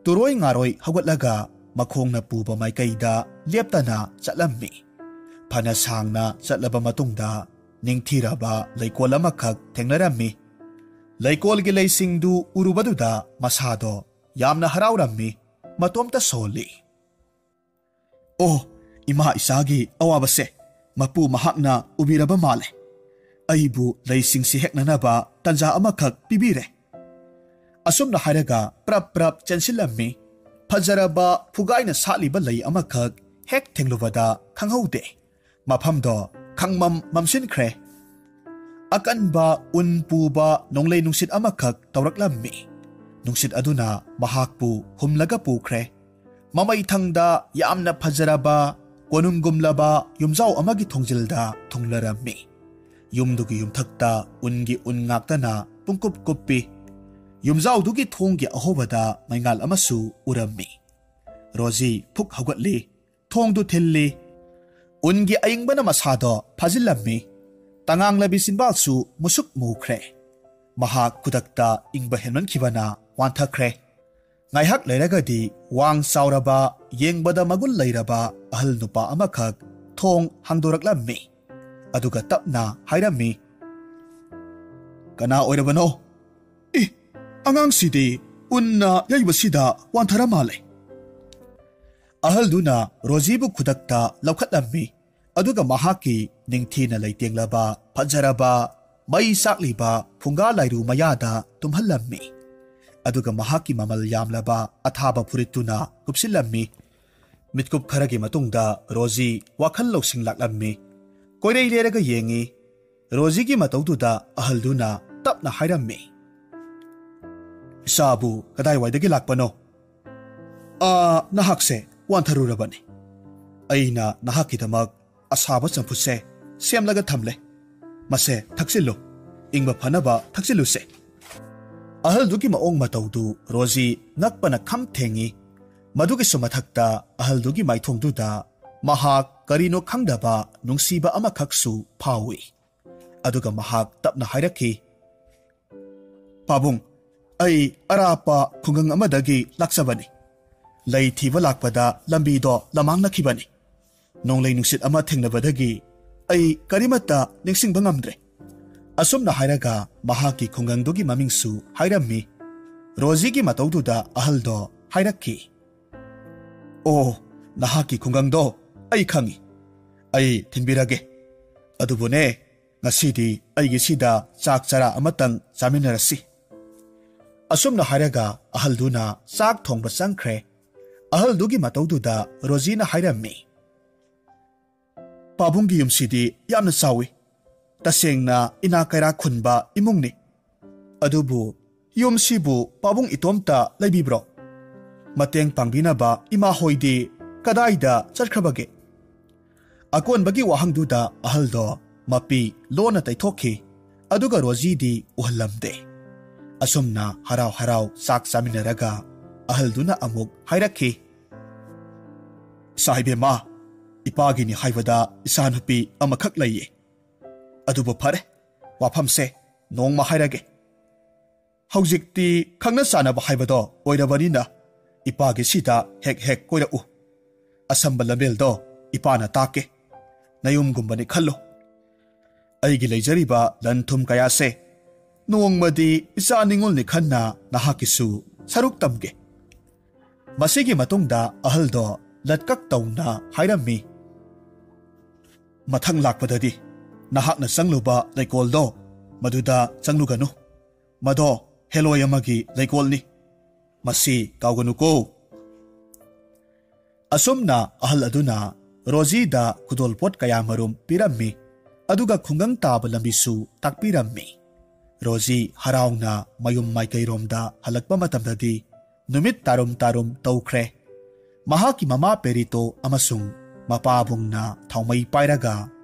ꯇꯨꯔꯣꯏ ꯉꯥꯔꯣꯏ ꯍꯧꯒꯠꯂꯒ ꯃꯈꯣꯡꯅ ꯄꯨꯕ ꯃꯥꯏꯀꯩꯗ ꯂꯦꯞꯇꯅ ꯆꯠꯂꯝꯃꯤ꯫ ꯐꯅ ꯁꯥꯡꯅ ꯆꯠꯂꯕ ꯃꯇꯨꯡꯗ ꯅꯤꯡꯊꯤꯔꯕ ꯂꯩꯀꯣꯜ ꯑꯃꯈꯛ ꯊꯦꯡꯅꯔꯝꯃꯤ꯫ ꯂꯩꯀꯣꯜꯒꯤ ꯂꯩꯁꯤꯡꯗꯨ ꯎꯔꯨꯕꯗꯨꯗ ꯃꯁꯥꯗꯣ ꯌꯥꯝꯅ ꯍꯔꯥꯎꯔꯝꯃꯤ꯫ ꯃꯇꯣꯝꯇ ꯁꯣꯜꯂꯤ꯫ "ꯑꯣ, ꯏꯃꯥ ꯏꯆꯥꯒꯤ ꯑꯋꯥꯕꯁꯦ ꯃꯄꯨ ꯃꯍꯥꯛꯅ ꯎꯕꯤꯔꯕ ꯃꯥꯜꯂꯦ꯫ ꯑꯩꯕꯨ ꯂꯩꯁꯤꯡꯁꯤ ꯍꯦꯛꯅꯅꯕ ꯇꯟꯖꯥ ꯑꯃꯈꯛ ꯄꯤꯕꯤꯔꯦ꯫" ꯑꯁꯨꯝꯅ ꯍꯥꯏꯔꯒ ꯄ꯭ꯔꯞ ꯄ꯭ꯔꯞ ꯆꯦꯟꯁꯤꯜꯂꯝꯃꯤ꯫ ꯐꯖꯔꯕ ꯐꯨꯒꯥꯏꯅ ꯁꯥꯠꯂꯤꯕ ꯂꯩ ꯑꯃꯈꯛ ꯍꯦꯛ ꯊꯦꯡꯂꯨꯕꯗ ꯈꯪꯍꯧꯗꯦ꯫ ꯃꯐꯝꯗꯣ ꯈꯪꯃꯝ ꯃꯝꯁꯤꯟꯈ꯭ꯔꯦ꯫ ꯑꯀꯟꯕ ꯎꯟ ꯄꯨꯕ ꯅꯣꯡꯂꯩ ꯅꯨꯡꯁꯤꯠ ꯑꯃꯈꯛ ꯇꯧꯔꯛꯂꯝꯃꯤ꯫ ꯅꯨꯡꯁꯤꯠ ꯑꯗꯨꯅ ꯃꯍꯥꯛꯄꯨ ꯍꯨꯝꯂꯒ ꯄꯨꯈ꯭ꯔꯦ꯫ ꯃꯃꯩꯊꯪꯗ ꯌꯥꯝꯅ ꯐꯖꯔꯕ ꯀꯣꯅꯨꯡꯒꯨꯝꯂꯕ ꯌꯨꯝꯖꯥꯎ ꯑꯃꯒꯤ ꯊꯣꯡꯖꯤꯜꯗ ꯊꯨꯡꯂꯔꯝꯃꯤ꯫ ꯌꯨꯝꯗꯨꯒꯤ ꯌꯨꯝꯊꯛꯇ ꯎꯟꯒꯤ ꯎꯟ ꯉꯥꯛꯇꯅ ꯄꯨꯡꯀꯨꯞ ꯀꯨꯞꯄꯤ꯫ ꯌꯨꯝꯖꯥꯎꯗꯨꯒꯤ ꯊꯣꯡꯒꯤ ꯑꯍꯣꯕꯗ ꯃꯩꯉꯥꯜ ꯑꯃꯁꯨ ꯎꯔꯝꯃꯤ꯫ ꯔꯣꯖꯤ ꯐꯨꯛ ꯍꯧꯒꯠꯂꯤ꯫ ꯊꯣꯡꯗꯨ ꯊꯤꯜꯂꯤ꯫ ꯎꯟꯒꯤ ꯑꯏꯪꯕꯅ ꯃꯁꯥꯗꯣ ꯐꯥꯖꯤꯜꯂꯝꯃꯤ꯫ ꯇꯉꯥꯡꯂꯕꯤ ꯆꯤꯟꯕꯥꯜꯁꯨ ꯃꯨꯁꯨꯛ ꯃꯨꯈ꯭ꯔꯦ꯫ ꯃꯍꯥꯛ ꯈꯨꯗꯛꯇ ꯏꯪꯕ ꯍꯦꯟꯃꯟꯈꯤꯕꯅ ꯋꯥꯟꯊꯈ꯭ꯔꯦ꯫ ꯉꯥꯏꯍꯥꯛ ꯂꯩꯔꯒꯗꯤ ꯋꯥꯡ ꯆꯥꯎꯔꯕ, ꯌꯦꯡꯕꯗ ꯃꯒꯨꯟ ꯂꯩꯔꯕ ꯑꯍꯜ ꯅꯨꯄꯥ ꯑꯃꯈꯛ ꯊꯣꯡ ꯍꯥꯡꯗꯣꯔꯛꯂꯝꯃꯤ꯫ ꯑꯗꯨꯒ ꯇꯞꯅ ꯍꯥꯏꯔꯝꯃꯤ, "ꯀꯅꯥ ꯑꯣꯏꯔꯕꯅꯣ? ꯏ, ꯑꯉꯥꯡꯁꯤꯗꯤ ꯎꯟꯅ ꯌꯩꯕꯁꯤꯗ ꯋꯥꯟꯊꯔ ꯃꯥꯜꯂꯦ꯫" ꯑꯍꯜꯗꯨꯅ ꯔꯣꯖꯤꯕꯨ ꯈꯨꯗꯛꯇ ꯂꯧꯈꯠꯂꯝꯃꯤ꯫ ꯑꯗꯨꯒ ꯃꯍꯥꯛꯀꯤ ꯅꯤꯡꯊꯤꯅ ꯂꯩꯇꯦꯡꯂꯕ, ꯐꯖꯔꯕ, ꯃꯩ ꯆꯥꯛꯂꯤꯕ ꯐꯨꯡꯒꯥ ꯂꯥꯏꯔꯨ ꯃꯌꯥꯗ ꯇꯨꯝꯍꯜꯂꯝꯃꯤ꯫ ꯑꯗꯨꯒ ꯃꯍꯥꯛꯀꯤ ꯃꯃꯜ ꯌꯥꯝꯂꯕ ꯑꯊꯥꯕ ꯐꯨꯔꯤꯠꯇꯨꯅ ꯀꯨꯞꯁꯤꯜꯂꯝꯃꯤ꯫ ꯃꯤꯠꯀꯨꯞ ꯈꯔꯒꯤ ꯃꯇꯨꯡꯗ ꯔꯣꯖꯤ ꯋꯥꯈꯜ ꯂꯧꯁꯤꯡ ꯂꯥꯛꯂꯝꯃꯤ꯫ ꯀꯣꯏꯔꯩ ꯂꯦꯔꯒ ꯌꯦꯡꯉꯤ꯫ ꯔꯣꯖꯤꯒꯤ ꯃꯇꯧꯗꯨꯗ ꯑꯍꯜꯗꯨꯅ ꯇꯞꯅ ꯍꯥꯏꯔꯝꯃꯤ, "ꯏꯆꯥꯕꯨ ꯀꯗꯥꯏꯋꯥꯏꯗꯒꯤ ꯂꯥꯛꯄꯅꯣ?" "ꯑꯥ, ꯅꯍꯥꯛꯁꯦ ꯋꯥꯟꯊꯔꯨꯔꯕꯅꯤ꯫ ꯑꯩꯅ ꯅꯍꯥꯛꯀꯤꯗꯃꯛ ꯑꯁꯥꯕ ꯆꯝꯐꯨꯠꯁꯦ ꯁꯦꯝꯂꯒ ꯊꯝꯂꯦ꯫ ꯃꯁꯦ ꯊꯛꯆꯤꯜꯂꯨ꯫ ꯏꯪꯕ ꯐꯅꯕ ꯊꯛꯆꯤꯜꯂꯨꯁꯦ꯫" ꯑꯍꯜꯗꯨꯒꯤ ꯃꯑꯣꯡ ꯃꯇꯧꯗꯨ ꯔꯣꯖꯤ ꯉꯛꯄꯅ ꯈꯝ ꯊꯦꯡꯉꯤ꯫ ꯃꯗꯨꯒꯤꯁꯨ ꯃꯊꯛꯇ ꯑꯍꯜꯗꯨꯒꯤ ꯃꯥꯏꯊꯣꯡꯗꯨꯗ ꯃꯍꯥꯛ ꯀꯔꯤꯅꯣ ꯈꯪꯗꯕ ꯅꯨꯡꯁꯤꯕ ꯑꯃꯈꯛꯁꯨ ꯐꯥꯎꯏ꯫ ꯑꯗꯨꯒ ꯃꯍꯥꯛ ꯇꯞꯅ ꯍꯥꯏꯔꯛꯈꯤ, "ꯄꯥꯕꯨꯡ, ꯑꯩ ꯑꯔꯥꯞꯄ ꯈꯨꯡꯒꯪ ꯑꯃꯗꯒꯤ ꯂꯥꯛꯆꯕꯅꯤ꯫ ꯂꯩ ꯊꯤꯕ ꯂꯥꯛꯄꯗ ꯂꯝꯕꯤꯗꯣ ꯂꯃꯥꯡꯅꯈꯤꯕꯅꯤ꯫ ꯅꯣꯡꯂꯩ ꯅꯨꯡꯁꯤꯠ ꯑꯃ ꯊꯦꯡꯅꯕꯗꯒꯤ ꯑꯩ ꯀꯔꯤꯃꯠꯇ ꯅꯤꯡꯁꯤꯡꯕ ꯉꯝꯗ꯭ꯔꯦ꯫" ꯑꯁꯨꯝꯅ ꯍꯥꯏꯔꯒ ꯃꯍꯥꯛꯀꯤ ꯈꯨꯡꯒꯪꯗꯨꯒꯤ ꯃꯃꯤꯡꯁꯨ ꯍꯥꯏꯔꯝꯃꯤ꯫ ꯔꯣꯖꯤꯒꯤ ꯃꯇꯧꯗꯨꯗ ꯑꯍꯜꯗꯣ ꯍꯥꯏꯔꯛꯈꯤ, "ꯑꯣ, ꯅꯍꯥꯛꯀꯤ ꯈꯨꯡꯒꯪꯗꯣ ꯑꯩ ꯈꯪꯏ꯫ ꯑꯩ ꯊꯤꯟꯕꯤꯔꯒꯦ꯫ ꯑꯗꯨꯕꯨꯅꯦ, ꯉꯁꯤꯗꯤ ꯑꯩꯒꯤꯁꯤꯗ ꯆꯥꯛ ꯆꯔꯥ ꯑꯃꯇꯪ ꯆꯥꯃꯤꯟꯅꯔꯁꯤ꯫" ꯑꯁꯨꯝꯅ ꯍꯥꯏꯔꯒ ꯑꯍꯜꯗꯨꯅ ꯆꯥꯛ ꯊꯣꯡꯕ ꯆꯪꯈ꯭ꯔꯦ꯫ ꯑꯍꯜꯗꯨꯒꯤ ꯃꯇꯧꯗꯨꯗ ꯔꯣꯖꯤꯅ ꯍꯥꯏꯔꯝꯃꯤ, "ꯄꯥꯕꯨꯡꯒꯤ ꯌꯨꯝꯁꯤꯗꯤ ꯌꯥꯝꯅ ꯆꯥꯎꯏ꯫ ꯇꯁꯦꯡꯅ ꯏꯅꯥ ꯀꯩꯔꯥ ꯈꯨꯟꯕ ꯏꯃꯨꯡꯅꯤ꯫ ꯑꯗꯨꯕꯨ ꯌꯨꯝꯁꯤꯕꯨ ꯄꯥꯕꯨꯡ ꯏꯇꯣꯝꯇ ꯂꯩꯕꯤꯕ꯭ꯔꯣ? ꯃꯇꯦꯡ ꯄꯥꯡꯕꯤꯅꯕ ꯏꯃꯥ ꯍꯣꯏꯗꯤ ꯀꯗꯥꯏꯗ ꯆꯠꯈ꯭ꯔꯕꯒꯦ?" ꯑꯀꯣꯟꯕꯒꯤ ꯋꯥꯍꯪꯗꯨꯗ ꯑꯍꯜꯗꯣ ꯃꯄꯤ ꯂꯣꯟꯅ ꯇꯩꯊꯣꯛꯈꯤ, ꯑꯗꯨꯒ ꯔꯣꯖꯤꯗꯤ ꯎꯍꯜꯂꯝꯗꯦ꯫ ꯑꯁꯨꯝꯅ ꯍꯔꯥꯎ ꯍꯔꯥꯎ ꯆꯥꯛ ꯆꯥꯃꯤꯟꯅꯔꯒ ꯑꯍꯜꯗꯨꯅ ꯑꯃꯨꯛ ꯍꯥꯏꯔꯛꯈꯤ, "ꯁꯥ ꯏꯕꯦꯝꯃ, ꯏꯄꯥꯒꯤꯅꯤ ꯍꯥꯏꯕꯗ ꯏꯆꯥꯅꯨꯄꯤ ꯑꯃꯈꯛ ꯂꯩꯌꯦ꯫ ꯑꯗꯨꯕꯨ ꯐꯔꯦ, ꯋꯥꯐꯝꯁꯦ ꯅꯣꯡꯃ ꯍꯥꯏꯔꯒꯦ꯫ ꯍꯧꯖꯤꯛꯇꯤ ꯈꯪꯅ ꯆꯥꯟꯅꯕ ꯍꯥꯏꯕꯗꯣ ꯑꯣꯏꯔꯕꯅꯤꯅ ꯏꯄꯥꯒꯤꯁꯤꯗ ꯍꯦꯛ ꯍꯦꯛ ꯀꯣꯏꯔꯛꯎ꯫ ꯑꯁꯝꯕ ꯂꯝꯕꯦꯜꯗꯣ ꯏꯄꯥꯅ ꯇꯥꯛꯀꯦ꯫ ꯅꯌꯨꯝꯒꯨꯝꯕꯅꯤ ꯈꯜꯂꯨ꯫ ꯑꯩꯒꯤ ꯂꯩꯖꯔꯤꯕ ꯂꯟ ꯊꯨꯝ ꯀꯌꯥꯁꯦ ꯅꯣꯡꯃꯗꯤ ꯏꯆꯥ ꯅꯤꯉꯣꯜꯅꯤ ꯈꯟꯅ ꯅꯍꯥꯛꯀꯤꯁꯨ ꯁꯔꯨꯛ ꯇꯝꯒꯦ꯫" ꯃꯁꯤꯒꯤ ꯃꯇꯨꯡꯗ ꯑꯍꯜꯗꯣ ꯂꯠꯀꯛ ꯇꯧꯅ ꯍꯥꯏꯔꯝꯃꯤ, "ꯃꯊꯪ ꯂꯥꯛꯄꯗꯗꯤ ꯅꯍꯥꯛꯅ ꯆꯪꯂꯨꯕ ꯂꯩꯀꯣꯜꯗꯣ ꯃꯗꯨꯗ ꯆꯪꯂꯨꯒꯅꯨ꯫ ꯃꯗꯣ ꯍꯦꯂꯣꯏ ꯑꯃꯒꯤ ꯂꯩꯀꯣꯜꯅꯤ꯫ ꯃꯁꯤ ꯀꯥꯎꯒꯅꯨꯀꯣ꯫" ꯑꯁꯨꯝꯅ ꯑꯍꯜ ꯑꯗꯨꯅ ꯔꯣꯖꯤꯗ ꯈꯨꯗꯣꯜꯄꯣꯠ ꯀꯌꯥꯃꯔꯨꯝ ꯄꯤꯔꯝꯃꯤ, ꯑꯗꯨꯒ ꯈꯨꯡꯒꯪ ꯇꯥꯕ ꯂꯝꯕꯤꯁꯨ ꯇꯥꯛꯄꯤꯔꯝꯃꯤ꯫ ꯔꯣꯖꯤ ꯍꯔꯥꯎꯅ ꯃꯌꯨꯝ ꯃꯥꯏꯀꯩꯔꯣꯝꯗ ꯍꯜꯂꯛꯄ ꯃꯇꯝꯗꯗꯤ ꯅꯨꯃꯤꯠ ꯇꯥꯔꯨꯝ ꯇꯥꯔꯨꯝ ꯇꯧꯈ꯭ꯔꯦ꯫ ꯃꯍꯥꯛꯀꯤ ꯃꯃꯥ ꯄꯦꯔꯤꯇꯣ ꯑꯃꯁꯨꯡ ꯃꯄꯥꯕꯨꯡꯅ ꯊꯥꯎꯃꯩ ꯄꯥꯏꯔꯒ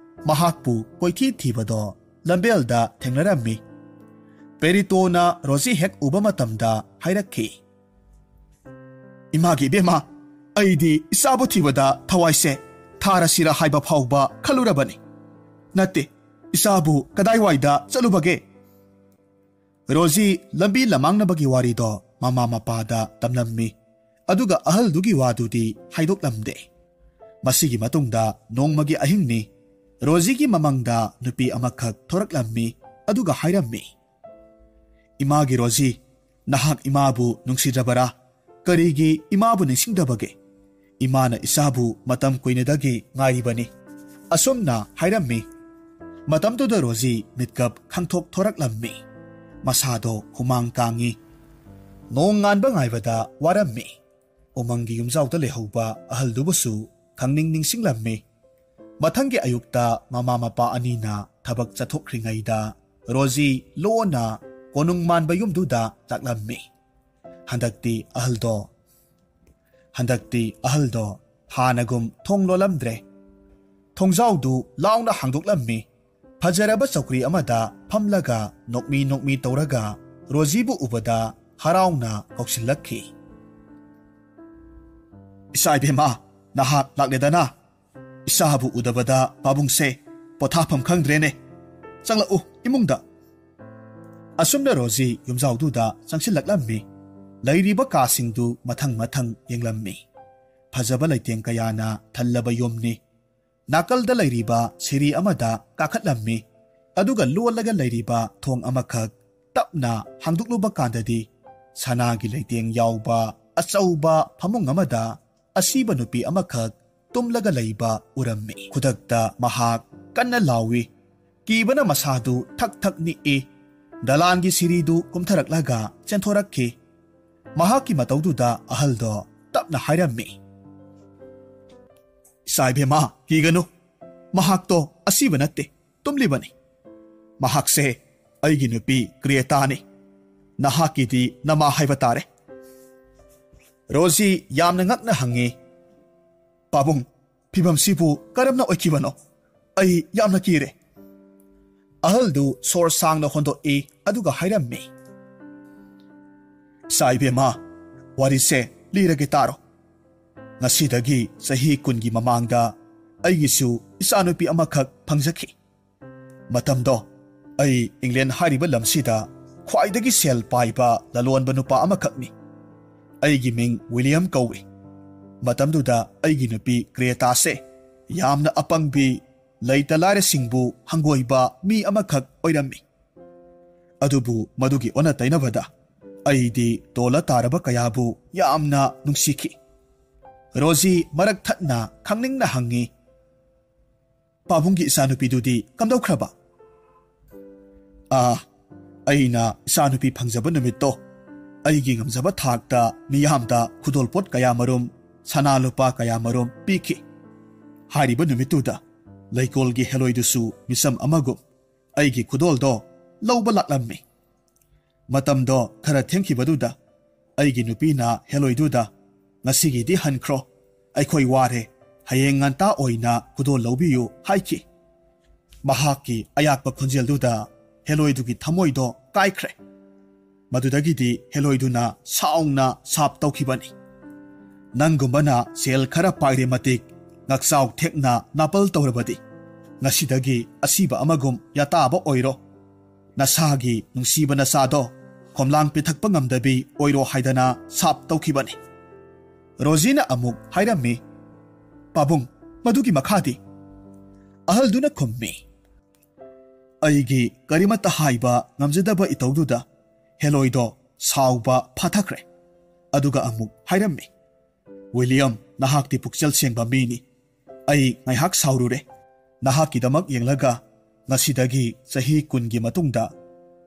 ꯃꯍꯥꯛꯄꯨ ꯀꯣꯏꯊꯤ ꯊꯤꯕꯗꯣ ꯂꯝꯕꯦꯜꯗ ꯊꯦꯡꯅꯔꯝꯃꯤ꯫ ꯄꯦꯔꯤꯇꯣꯅ ꯔꯣꯖꯤ ꯍꯦꯛ ꯎꯕ ꯃꯇꯝꯗ ꯍꯥꯏꯔꯛꯈꯤ, "ꯏꯃꯥꯒꯤ ꯏꯕꯦꯝꯃ, ꯑꯩꯗꯤ ꯏꯆꯥꯕꯨ ꯊꯤꯕꯗ ꯊꯋꯥꯏꯁꯦ ꯊꯥꯔꯁꯤꯔ ꯍꯥꯏꯕ ꯐꯥꯎꯕ ꯈꯜꯂꯨꯔꯕꯅꯤ꯫ ꯅꯠꯇꯦ, ꯏꯆꯥꯕꯨ ꯀꯗꯥꯏꯋꯥꯏꯗ ꯆꯠꯂꯨꯕꯒꯦ?" ꯔꯣꯖꯤ ꯂꯝꯕꯤ ꯂꯃꯥꯡꯅꯕꯒꯤ ꯋꯥꯔꯤꯗꯣ ꯃꯃꯥ ꯃꯄꯥꯗ ꯇꯝꯂꯝꯃꯤ, ꯑꯗꯨꯒ ꯑꯍꯜꯗꯨꯒꯤ ꯋꯥꯗꯨꯗꯤ ꯍꯥꯏꯗꯣꯛꯂꯝꯗꯦ꯫ ꯃꯁꯤꯒꯤ ꯃꯇꯨꯡꯗ ꯅꯣꯡꯃꯒꯤ ꯑꯍꯤꯡꯅꯤ꯫ ꯔꯣꯖꯤꯒꯤ ꯃꯃꯪꯗ ꯅꯨꯄꯤ ꯑꯃꯈꯛ ꯊꯣꯔꯛꯂꯝꯃꯤ, ꯑꯗꯨꯒ ꯍꯥꯏꯔꯝꯃꯤ, "ꯏꯃꯥꯒꯤ ꯔꯣꯖꯤ, ꯅꯍꯥꯛ ꯏꯃꯥꯕꯨ ꯅꯨꯡꯁꯤꯗ꯭ꯔꯕꯔꯥ? ꯀꯔꯤꯒꯤ ꯏꯃꯥꯕꯨ ꯅꯤꯡꯁꯤꯡꯗꯕꯒꯦ? ꯏꯃꯥꯅ ꯏꯆꯥꯕꯨ ꯃꯇꯝ ꯀꯨꯏꯅꯗꯒꯤ ꯉꯥꯏꯔꯤꯕꯅꯤ꯫" ꯑꯁꯨꯝꯅ ꯍꯥꯏꯔꯝꯃꯤ꯫ ꯃꯇꯝꯗꯨꯗ ꯔꯣꯖꯤ ꯃꯤꯠꯀꯞ ꯈꯪꯊꯣꯛ ꯊꯣꯔꯛꯂꯝꯃꯤ꯫ ꯃꯁꯥꯗꯣ ꯍꯨꯃꯥꯡ ꯀꯥꯡꯉꯤ꯫ ꯅꯣꯡ ꯉꯥꯟꯕ ꯉꯥꯏꯕꯗ ꯋꯥꯔꯝꯃꯤ꯫ ꯎꯃꯪꯒꯤ ꯌꯨꯝꯖꯥꯎꯗ ꯂꯩꯍꯧꯕ ꯑꯍꯜꯗꯨꯕꯨꯁꯨ ꯈꯪꯅꯤꯡ ꯅꯤꯡꯁꯤꯡꯂꯝꯃꯤ꯫ ꯃꯊꯪꯒꯤ ꯑꯌꯨꯛꯇ ꯃꯃꯥ ꯃꯄꯥ ꯑꯅꯤꯅ ꯊꯕꯛ ꯆꯠꯊꯣꯛꯈ꯭ꯔꯤꯉꯩꯗ ꯔꯣꯖꯤ ꯂꯣꯟꯅ ꯀꯣꯅꯨꯡ ꯃꯥꯟꯕ ꯌꯨꯝꯗꯨꯗ ꯂꯥꯛꯂꯝꯃꯤ꯫ ꯍꯟꯗꯛꯇꯤ ꯑꯍꯜꯗꯣ ꯍꯟꯗꯛꯇꯤ ꯑꯍꯜꯗꯣ ꯍꯥꯟꯅꯒꯨꯝ ꯊꯣꯡ ꯂꯣꯜꯂꯝꯗ꯭ꯔꯦ꯫ ꯊꯣꯡꯖꯥꯎꯗꯨ ꯂꯥꯎꯅ ꯍꯥꯡꯗꯣꯛꯂꯝꯃꯤ꯫ ꯐꯖꯔꯕ ꯆꯧꯀ꯭ꯔꯤ ꯑꯃꯗ ꯐꯝꯂꯒ ꯅꯣꯛꯃꯤ ꯅꯣꯛꯃꯤ ꯇꯧꯔꯒ ꯔꯣꯖꯤꯕꯨ ꯎꯕꯗ ꯍꯔꯥꯎꯅ ꯀꯧꯁꯤꯜꯂꯛꯈꯤ꯫ "ꯏꯆꯥ ꯏꯕꯦꯝꯃ, ꯅꯍꯥꯛ ꯂꯥꯛꯂꯦꯗꯅ꯫ ꯏꯆꯥꯕꯨ ꯎꯗꯕꯗ ꯄꯥꯕꯨꯡꯁꯦ ꯄꯣꯊꯥꯐꯝ ꯈꯪꯗ꯭ꯔꯦꯅꯦ꯫ ꯆꯪꯂꯛꯎ ꯏꯃꯨꯡꯗ꯫" ꯑꯁꯨꯝꯅ ꯔꯣꯖꯤ ꯌꯨꯝꯖꯥꯎꯗꯨꯗ ꯆꯪꯁꯤꯜꯂꯛꯂꯝꯃꯤ꯫ ꯂꯩꯔꯤꯕ ꯀꯥꯁꯤꯡꯗꯨ ꯃꯊꯪ ꯃꯊꯪ ꯌꯦꯡꯂꯝꯃꯤ꯫ ꯐꯖꯕ ꯂꯩꯇꯦꯡ ꯀꯌꯥꯅ ꯊꯜꯂꯕ ꯌꯨꯝꯅꯤ꯫ ꯅꯥꯀꯜꯗ ꯂꯩꯔꯤꯕ ꯁꯤꯔꯤ ꯑꯃꯗ ꯀꯥꯈꯠꯂꯝꯃꯤ꯫ ꯑꯗꯨꯒ ꯂꯣꯜꯂꯒ ꯂꯩꯔꯤꯕ ꯊꯣꯡ ꯑꯃꯈꯛ ꯇꯞꯅ ꯍꯥꯡꯗꯣꯛꯂꯨꯕ ꯀꯥꯟꯗꯗꯤ ꯁꯅꯥꯒꯤ ꯂꯩꯇꯦꯡ ꯌꯥꯎꯕ ꯑꯆꯧꯕ ꯐꯃꯨꯡ ꯑꯃꯗ ꯑꯁꯤꯕ ꯅꯨꯄꯤ ꯑꯃꯈꯛ ꯇꯨꯝꯂꯒ ꯂꯩꯕ ꯎꯔꯝꯃꯤ꯫ ꯈꯨꯗꯛꯇ ꯃꯍꯥꯛ ꯀꯟꯅ ꯂꯥꯎꯏ꯫ ꯀꯤꯕꯅ ꯃꯁꯥꯗꯨ ꯊꯛ ꯊꯛ ꯅꯤꯛꯏ꯫ ꯗꯂꯥꯟꯒꯤ ꯁꯤꯔꯤꯗꯨ ꯀꯨꯝꯊꯔꯛꯂꯒ ꯆꯦꯟꯊꯣꯔꯛꯈꯤ꯫ ꯃꯍꯥꯛꯀꯤ ꯃꯇꯧꯗꯨꯗ ꯑꯍꯜꯗꯣ ꯇꯞꯅ ꯍꯥꯏꯔꯝꯃꯤ, "ꯏꯆꯥ ꯏꯕꯦꯝꯃ, ꯀꯤꯒꯅꯨ꯫ ꯃꯍꯥꯛꯇꯣ ꯑꯁꯤꯕ ꯅꯠꯇꯦ, ꯇꯨꯝꯂꯤꯕꯅꯤ꯫ ꯃꯍꯥꯛꯁꯦ ꯑꯩꯒꯤ ꯅꯨꯄꯤ ꯀ꯭ꯔꯦꯇꯥꯅꯤ꯫ ꯅꯍꯥꯛꯀꯤꯗꯤ ꯅꯃꯥ ꯍꯥꯏꯕ ꯇꯥꯔꯦ꯫" ꯔꯣꯖꯤ ꯌꯥꯝꯅ ꯉꯛꯅ ꯍꯪꯉꯤ, "ꯄꯥꯕꯨꯡ, ꯐꯤꯕꯝꯁꯤꯕꯨ ꯀꯔꯝꯅ ꯑꯣꯏꯈꯤꯕꯅꯣ? ꯑꯩ ꯌꯥꯝꯅ ꯀꯤꯔꯦ꯫" ꯑꯍꯜꯗꯨ ꯁꯣꯔ ꯁꯥꯡꯅ ꯍꯣꯟꯗꯣꯛꯏ, ꯑꯗꯨꯒ ꯍꯥꯏꯔꯝꯃꯤ, "ꯏꯆꯥ ꯏꯕꯦꯝꯃ, ꯋꯥꯔꯤꯁꯦ ꯂꯤꯔꯒꯦ ꯇꯥꯔꯣ꯫ ꯉꯁꯤꯗꯒꯤ ꯆꯍꯤ ꯀꯨꯟꯒꯤ ꯃꯃꯥꯡꯗ ꯑꯩꯒꯤꯁꯨ ꯏꯆꯥꯅꯨꯄꯤ ꯑꯃꯈꯛ ꯐꯪꯖꯈꯤ꯫ ꯃꯇꯝꯗꯣ ꯑꯩ ꯏꯪꯂꯦꯟ ꯍꯥꯏꯔꯤꯕ ꯂꯝꯁꯤꯗ ꯈ꯭ꯋꯥꯏꯗꯒꯤ ꯁꯦꯜ ꯄꯥꯏꯕ ꯂꯂꯣꯟꯕ ꯅꯨꯄꯥ ꯑꯃꯈꯛꯅꯤ꯫ ꯑꯩꯒꯤ ꯃꯤꯡ ꯋꯤꯂꯤꯌꯝ ꯀꯧꯏ꯫ ꯃꯇꯝꯗꯨꯗ ꯑꯩꯒꯤ ꯅꯨꯄꯤ ꯀ꯭ꯔꯦꯇꯥꯁꯦ ꯌꯥꯝꯅ ꯑꯄꯪꯕꯤ, ꯂꯩꯇ ꯂꯥꯏꯔꯁꯤꯡꯕꯨ ꯍꯪꯒꯣꯏꯕ ꯃꯤ ꯑꯃꯈꯛ ꯑꯣꯏꯔꯝꯃꯤ꯫ ꯑꯗꯨꯕꯨ ꯃꯗꯨꯒꯤ ꯑꯣꯟꯅ ꯇꯩꯅꯕꯗ ꯑꯩꯗꯤ ꯇꯣꯜꯂ ꯇꯥꯔꯕ ꯀꯌꯥꯕꯨ ꯌꯥꯝꯅ ꯅꯨꯡꯁꯤꯈꯤ꯫" ꯔꯣꯖꯤ ꯃꯔꯛ ꯊꯠꯅ ꯈꯪꯅꯤꯡꯅ ꯍꯪꯉꯤ, "ꯄꯥꯕꯨꯡꯒꯤ ꯏꯆꯥꯅꯨꯄꯤꯗꯨꯗꯤ ꯀꯝꯗꯧꯈ꯭ꯔꯕ?" "ꯑꯥ, ꯑꯩꯅ ꯏꯆꯥꯅꯨꯄꯤ ꯐꯪꯖꯕ ꯅꯨꯃꯤꯠꯇꯣ ꯑꯩꯒꯤ ꯉꯝꯖꯕ ꯊꯥꯛꯇ ꯃꯤꯌꯥꯝꯗ ꯈꯨꯗꯣꯜꯄꯣꯠ ꯀꯌꯥꯃꯔꯨꯝ, ꯁꯅꯥ ꯂꯨꯄꯥ ꯀꯌꯥꯃꯔꯨꯝ ꯄꯤꯈꯤ꯫ ꯍꯥꯏꯔꯤꯕ ꯅꯨꯃꯤꯠꯇꯨꯗ ꯂꯩꯀꯣꯜꯒꯤ ꯍꯦꯂꯣꯏꯗꯨꯁꯨ ꯃꯤꯆꯝ ꯑꯃꯒꯨꯝ ꯑꯩꯒꯤ ꯈꯨꯗꯣꯜꯗꯣ ꯂꯧꯕ ꯂꯥꯛꯂꯝꯃꯤ꯫ ꯃꯇꯝꯗꯣ ꯈꯔ ꯊꯦꯡꯈꯤꯕꯗꯨꯗ ꯑꯩꯒꯤ ꯅꯨꯄꯤꯅ ꯍꯦꯂꯣꯏꯗꯨꯗ, "ꯉꯁꯤꯒꯤꯗꯤ ꯍꯟꯈ꯭ꯔꯣ, ꯑꯩꯈꯣꯏ ꯋꯥꯔꯦ, ꯍꯌꯦꯡ ꯉꯟꯇꯥ ꯑꯣꯏꯅ ꯈꯨꯗꯣꯜ ꯂꯧꯕꯤꯌꯨ" ꯍꯥꯏꯈꯤ꯫ ꯃꯍꯥꯛꯀꯤ ꯑꯌꯥꯛꯄ ꯈꯣꯟꯖꯦꯜꯗꯨꯗ ꯍꯦꯂꯣꯏꯗꯨꯒꯤ ꯊꯃꯣꯏꯗꯣ ꯀꯥꯏꯈ꯭ꯔꯦ꯫ ꯃꯗꯨꯗꯒꯤꯗꯤ ꯍꯦꯂꯣꯏꯗꯨꯅ ꯁꯥꯎꯅ ꯁꯥꯞ ꯇꯧꯈꯤꯕꯅꯤ꯫ "ꯅꯪꯒꯨꯝꯕꯅ ꯁꯦꯜ ꯈꯔ ꯄꯥꯏꯔꯦ ꯃꯇꯤꯛ, ꯉꯛꯆꯥꯎ ꯊꯦꯛꯅ ꯅꯥꯄꯜ ꯇꯧꯔꯕꯗꯤ, ꯉꯁꯤꯗꯒꯤ ꯑꯁꯤꯕ ꯑꯃꯒꯨꯝ ꯌꯥꯇꯥꯕ ꯑꯣꯏꯔꯣ꯫ ꯅꯁꯥꯒꯤ ꯅꯨꯡꯁꯤꯕ ꯅꯆꯥꯗꯣ ꯈꯣꯝꯂꯥꯡ ꯄꯤꯊꯛꯄ ꯉꯝꯗꯕꯤ ꯑꯣꯏꯔꯣ" ꯍꯥꯏꯗꯅ ꯁꯥꯞ ꯇꯧꯈꯤꯕꯅꯤ꯫ ꯔꯣꯖꯤꯅ ꯑꯃꯨꯛ ꯍꯥꯏꯔꯝꯃꯤ, "ꯄꯥꯕꯨꯡ, ꯃꯗꯨꯒꯤ ꯃꯈꯥꯗꯤ?" ꯑꯍꯜꯗꯨꯅ ꯈꯨꯝꯃꯤ, ꯑꯩꯒꯤ ꯀꯔꯤꯃꯠꯇ ꯍꯥꯏꯕ ꯉꯝꯖꯗꯕ ꯏꯇꯧꯗꯨꯗ ꯍꯦꯂꯣꯏꯗꯣ ꯁꯥꯎꯕ ꯐꯥꯊꯈ꯭ꯔꯦ꯫ ꯑꯗꯨꯒ ꯑꯃꯨꯛ ꯍꯥꯏꯔꯝꯃꯤ, "ꯋꯤꯂꯤꯌꯝ, ꯅꯍꯥꯛꯇꯤ ꯄꯨꯛꯆꯦꯜ ꯁꯦꯡꯕ ꯃꯤꯅꯤ꯫ ꯑꯩ ꯉꯥꯏꯍꯥꯛ ꯁꯥꯎꯔꯨꯔꯦ꯫ ꯅꯍꯥꯛꯀꯤꯗꯃꯛ ꯌꯦꯡꯂꯒ ꯉꯁꯤꯗꯒꯤ ꯆꯍꯤ ꯀꯨꯟꯒꯤ ꯃꯇꯨꯡꯗ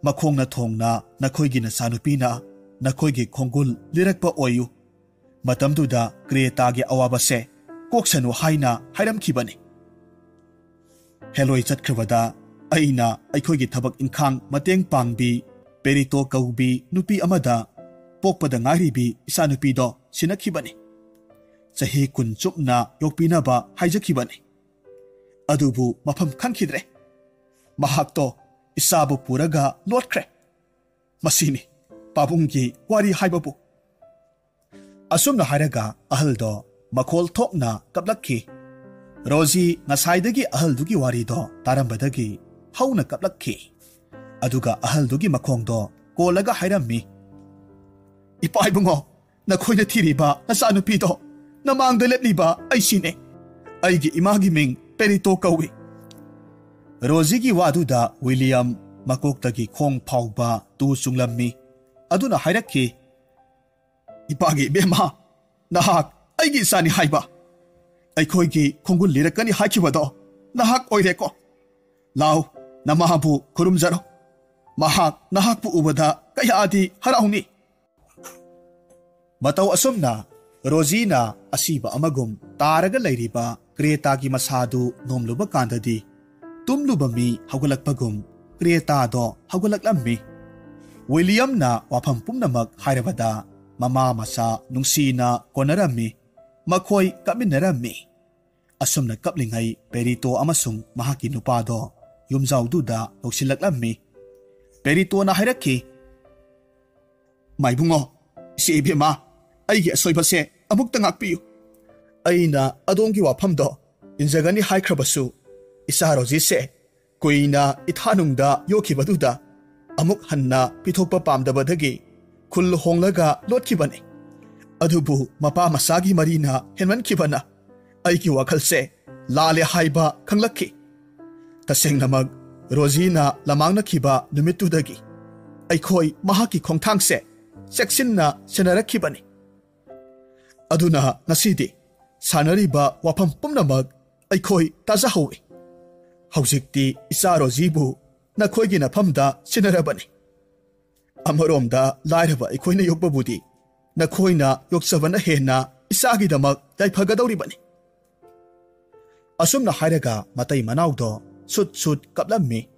ꯃꯈꯣꯡꯅ ꯊꯣꯡꯅ ꯅꯈꯣꯏꯒꯤ ꯅꯆꯥꯅꯨꯄꯤꯅ ꯅꯈꯣꯏꯒꯤ ꯈꯣꯡꯒꯨꯜ ꯂꯤꯔꯛꯄ ꯑꯣꯏꯌꯨ꯫ ꯃꯇꯝꯗꯨꯗ ꯀ꯭ꯔꯦꯇꯥꯒꯤ ꯑꯋꯥꯕꯁꯦ ꯀꯣꯛꯁꯅꯨ" ꯍꯥꯏꯅ ꯍꯥꯏꯔꯝꯈꯤꯕꯅꯤ꯫ ꯍꯦꯂꯣꯏ ꯆꯠꯈ꯭ꯔꯕꯗ ꯑꯩꯅ ꯑꯩꯈꯣꯏꯒꯤ ꯊꯕꯛ ꯏꯪꯈꯥꯡ ꯃꯇꯦꯡ ꯄꯥꯡꯕꯤ, ꯄꯦꯔꯤꯇꯣ ꯀꯧꯕꯤ ꯅꯨꯄꯤ ꯑꯃꯗ ꯄꯣꯛꯄꯗ ꯉꯥꯏꯔꯤꯕꯤ ꯏꯆꯥꯅꯨꯄꯤꯗꯣ ꯁꯤꯟꯅꯈꯤꯕꯅꯤ꯫ ꯆꯍꯤ ꯀꯨꯟ ꯆꯨꯞꯅ ꯌꯣꯛꯄꯤꯅꯕ ꯍꯥꯏꯖꯈꯤꯕꯅꯤ꯫ ꯑꯗꯨꯕꯨ ꯃꯐꯝ ꯈꯪꯈꯤꯗ꯭ꯔꯦ꯫ ꯃꯍꯥꯛꯇꯣ ꯏꯆꯥꯕꯨ ꯄꯨꯔꯒ ꯂꯣꯠꯈ꯭ꯔꯦ꯫ ꯃꯁꯤꯅꯤ ꯄꯥꯕꯨꯡꯒꯤ ꯋꯥꯔꯤ ꯍꯥꯏꯕꯕꯨ꯫ ꯑꯁꯨꯝꯅ ꯍꯥꯏꯔꯒ ꯑꯍꯜꯗꯣ ꯃꯈꯣꯜ ꯊꯣꯛꯅ ꯀꯞꯂꯛꯈꯤ꯫ ꯔꯣꯖꯤ ꯉꯁꯥꯏꯗꯒꯤ ꯑꯍꯜꯗꯨꯒꯤ ꯋꯥꯔꯤꯗꯣ ꯇꯥꯔꯝꯕꯗꯒꯤ ꯍꯧꯅ ꯀꯞꯂꯛꯈꯤ꯫ ꯑꯗꯨꯒ ꯑꯍꯜꯗꯨꯒꯤ ꯃꯈꯣꯡꯗꯣ ꯀꯣꯜꯂꯒ ꯍꯥꯏꯔꯝꯃꯤ, "ꯏꯄꯥ ꯏꯕꯨꯡꯉꯣ, ꯅꯈꯣꯏꯅ ꯊꯤꯔꯤꯕ ꯅꯆꯥꯅꯨꯄꯤꯗꯣ ꯅꯃꯥꯡꯗ ꯂꯦꯞꯂꯤꯕ ꯑꯩꯁꯤꯅꯦ꯫ ꯑꯩꯒꯤ ꯏꯃꯥꯒꯤ ꯃꯤꯡ ꯄꯦꯔꯤꯇꯣ ꯀꯧꯏ꯫" ꯔꯣꯖꯤꯒꯤ ꯋꯥꯗꯨꯗ ꯋꯤꯂꯤꯌꯝ ꯃꯀꯣꯛꯇꯒꯤ ꯈꯣꯡ ꯐꯥꯎꯕ ꯇꯨ ꯆꯨꯡꯂꯝꯃꯤ꯫ ꯑꯗꯨꯅ ꯍꯥꯏꯔꯛꯈꯤ, "ꯏꯄꯥꯒꯤ ꯏꯕꯦꯝꯃ, ꯅꯍꯥꯛ ꯑꯩꯒꯤ ꯏꯆꯥꯅꯤ ꯍꯥꯏꯕ, ꯑꯩꯈꯣꯏꯒꯤ ꯈꯣꯡꯒꯨꯜ ꯂꯤꯔꯛꯀꯅꯤ ꯍꯥꯏꯈꯤꯕꯗꯣ ꯅꯍꯥꯛ ꯑꯣꯏꯔꯦꯀꯣ꯫ ꯂꯥꯎ, ꯅꯃꯥꯕꯨ ꯈꯨꯔꯨꯝꯖꯔꯣ꯫ ꯃꯍꯥꯛ ꯅꯍꯥꯛꯄꯨ ꯎꯕꯗ ꯀꯌꯥꯗꯤ ꯍꯔꯥꯎꯅꯤ꯫" ꯃꯇꯧ ꯑꯁꯨꯝꯅ ꯔꯣꯖꯤꯅ ꯑꯁꯤꯕ ꯑꯃꯒꯨꯝ ꯇꯥꯔꯒ ꯂꯩꯔꯤꯕ ꯀ꯭ꯔꯦꯇꯥꯒꯤ ꯃꯁꯥꯗꯨ ꯅꯣꯝꯂꯨꯕ ꯀꯥꯟꯗꯗꯤ, ꯇꯨꯝꯂꯨꯕ ꯃꯤ ꯍꯧꯒꯠꯂꯛꯄꯒꯨꯝ ꯀ꯭ꯔꯦꯇꯥꯗꯣ ꯍꯧꯒꯠꯂꯛꯂꯝꯃꯤ꯫ ꯋꯤꯂꯤꯌꯝꯅ ꯋꯥꯐꯝ ꯄꯨꯝꯅꯃꯛ ꯍꯥꯏꯔꯕꯗ ꯃꯃꯥ ꯃꯆꯥ ꯅꯨꯡꯁꯤꯅ ꯀꯣꯟꯅꯔꯝꯃꯤ꯫ ꯃꯈꯣꯏ ꯀꯞꯃꯤꯟꯅꯔꯝꯃꯤ꯫ ꯑꯁꯨꯝꯅ ꯀꯞꯂꯤꯉꯩ ꯄꯦꯔꯤꯇꯣ ꯑꯃꯁꯨꯡ ꯃꯍꯥꯛꯀꯤ ꯅꯨꯄꯥꯗꯣ ꯌꯨꯝꯖꯥꯎꯗꯨꯗ ꯂꯧꯁꯤꯜꯂꯛꯂꯝꯃꯤ꯫ ꯄꯦꯔꯤꯇꯣꯅ ꯍꯥꯏꯔꯛꯈꯤ, "ꯃꯥꯏꯕꯨꯡꯉꯣ, ꯏꯆꯦ ꯏꯕꯦꯝꯃ, ꯑꯩꯒꯤ ꯑꯁꯣꯏꯕꯁꯦ ꯑꯃꯨꯛꯇ ꯉꯥꯛꯄꯤꯌꯨ꯫ ꯑꯩꯅ ꯑꯗꯣꯝꯒꯤ ꯋꯥꯐꯝꯗꯣ ꯏꯟꯖꯒꯅꯤ ꯍꯥꯏꯈ꯭ꯔꯕꯁꯨ, ꯏꯆꯥ ꯔꯣꯖꯤꯁꯦ ꯀꯨꯏꯅ ꯏꯊꯥꯅꯨꯡꯗ ꯌꯣꯛꯈꯤꯕꯗꯨꯗ ꯑꯃꯨꯛ ꯍꯟꯅ ꯄꯤꯊꯣꯛꯄ ꯄꯥꯝꯗꯕꯗꯒꯤ ꯈꯨꯜ ꯍꯣꯡꯂꯒ ꯂꯣꯠꯈꯤꯕꯅꯤ꯫ ꯑꯗꯨꯕꯨ ꯃꯄꯥ ꯃꯆꯥꯒꯤ ꯃꯔꯤꯅ ꯍꯦꯟꯃꯟꯈꯤꯕꯅ ꯑꯩꯒꯤ ꯋꯥꯈꯜꯁꯦ ꯂꯥꯜꯂꯦ ꯍꯥꯏꯕ ꯈꯪꯂꯛꯈꯤ꯫ ꯇꯁꯦꯡꯅꯃꯛ, ꯔꯣꯖꯤꯅ ꯂꯃꯥꯡꯅꯈꯤꯕ ꯅꯨꯃꯤꯠꯇꯨꯗꯒꯤ ꯑꯩꯈꯣꯏ ꯃꯍꯥꯛꯀꯤ ꯈꯣꯡꯊꯥꯡꯁꯦ ꯆꯦꯛꯁꯤꯟꯅ ꯁꯦꯟꯅꯔꯛꯈꯤꯕꯅꯤ꯫ ꯑꯗꯨꯅ ꯉꯁꯤꯗꯤ ꯁꯥꯟꯅꯔꯤꯕ ꯋꯥꯐꯝ ꯄꯨꯝꯅꯃꯛ ꯑꯩꯈꯣꯏ ꯇꯥꯖꯍꯧꯏ꯫ ꯍꯧꯖꯤꯛꯇꯤ ꯏꯆꯥ ꯔꯣꯖꯤꯕꯨ ꯅꯈꯣꯏꯒꯤ ꯅꯐꯝꯗ ꯁꯤꯟꯅꯔꯕꯅꯤ꯫ ꯑꯃꯔꯣꯝꯗ ꯂꯥꯏꯔꯕ ꯑꯩꯈꯣꯏꯅ ꯌꯣꯛꯄꯕꯨꯗꯤ ꯅꯈꯣꯏꯅ ꯌꯣꯛꯆꯕꯅ ꯍꯦꯟꯅ ꯏꯆꯥꯒꯤꯗꯃꯛ ꯌꯥꯏꯐꯒꯗꯧꯔꯤꯕꯅꯤ꯫" ꯑꯁꯨꯝꯅ ꯍꯥꯏꯔꯒ ꯃꯇꯩ ꯃꯅꯥꯎꯗꯣ ꯁꯨꯠ ꯁꯨꯠ ꯀꯞꯂꯝꯃꯤ꯫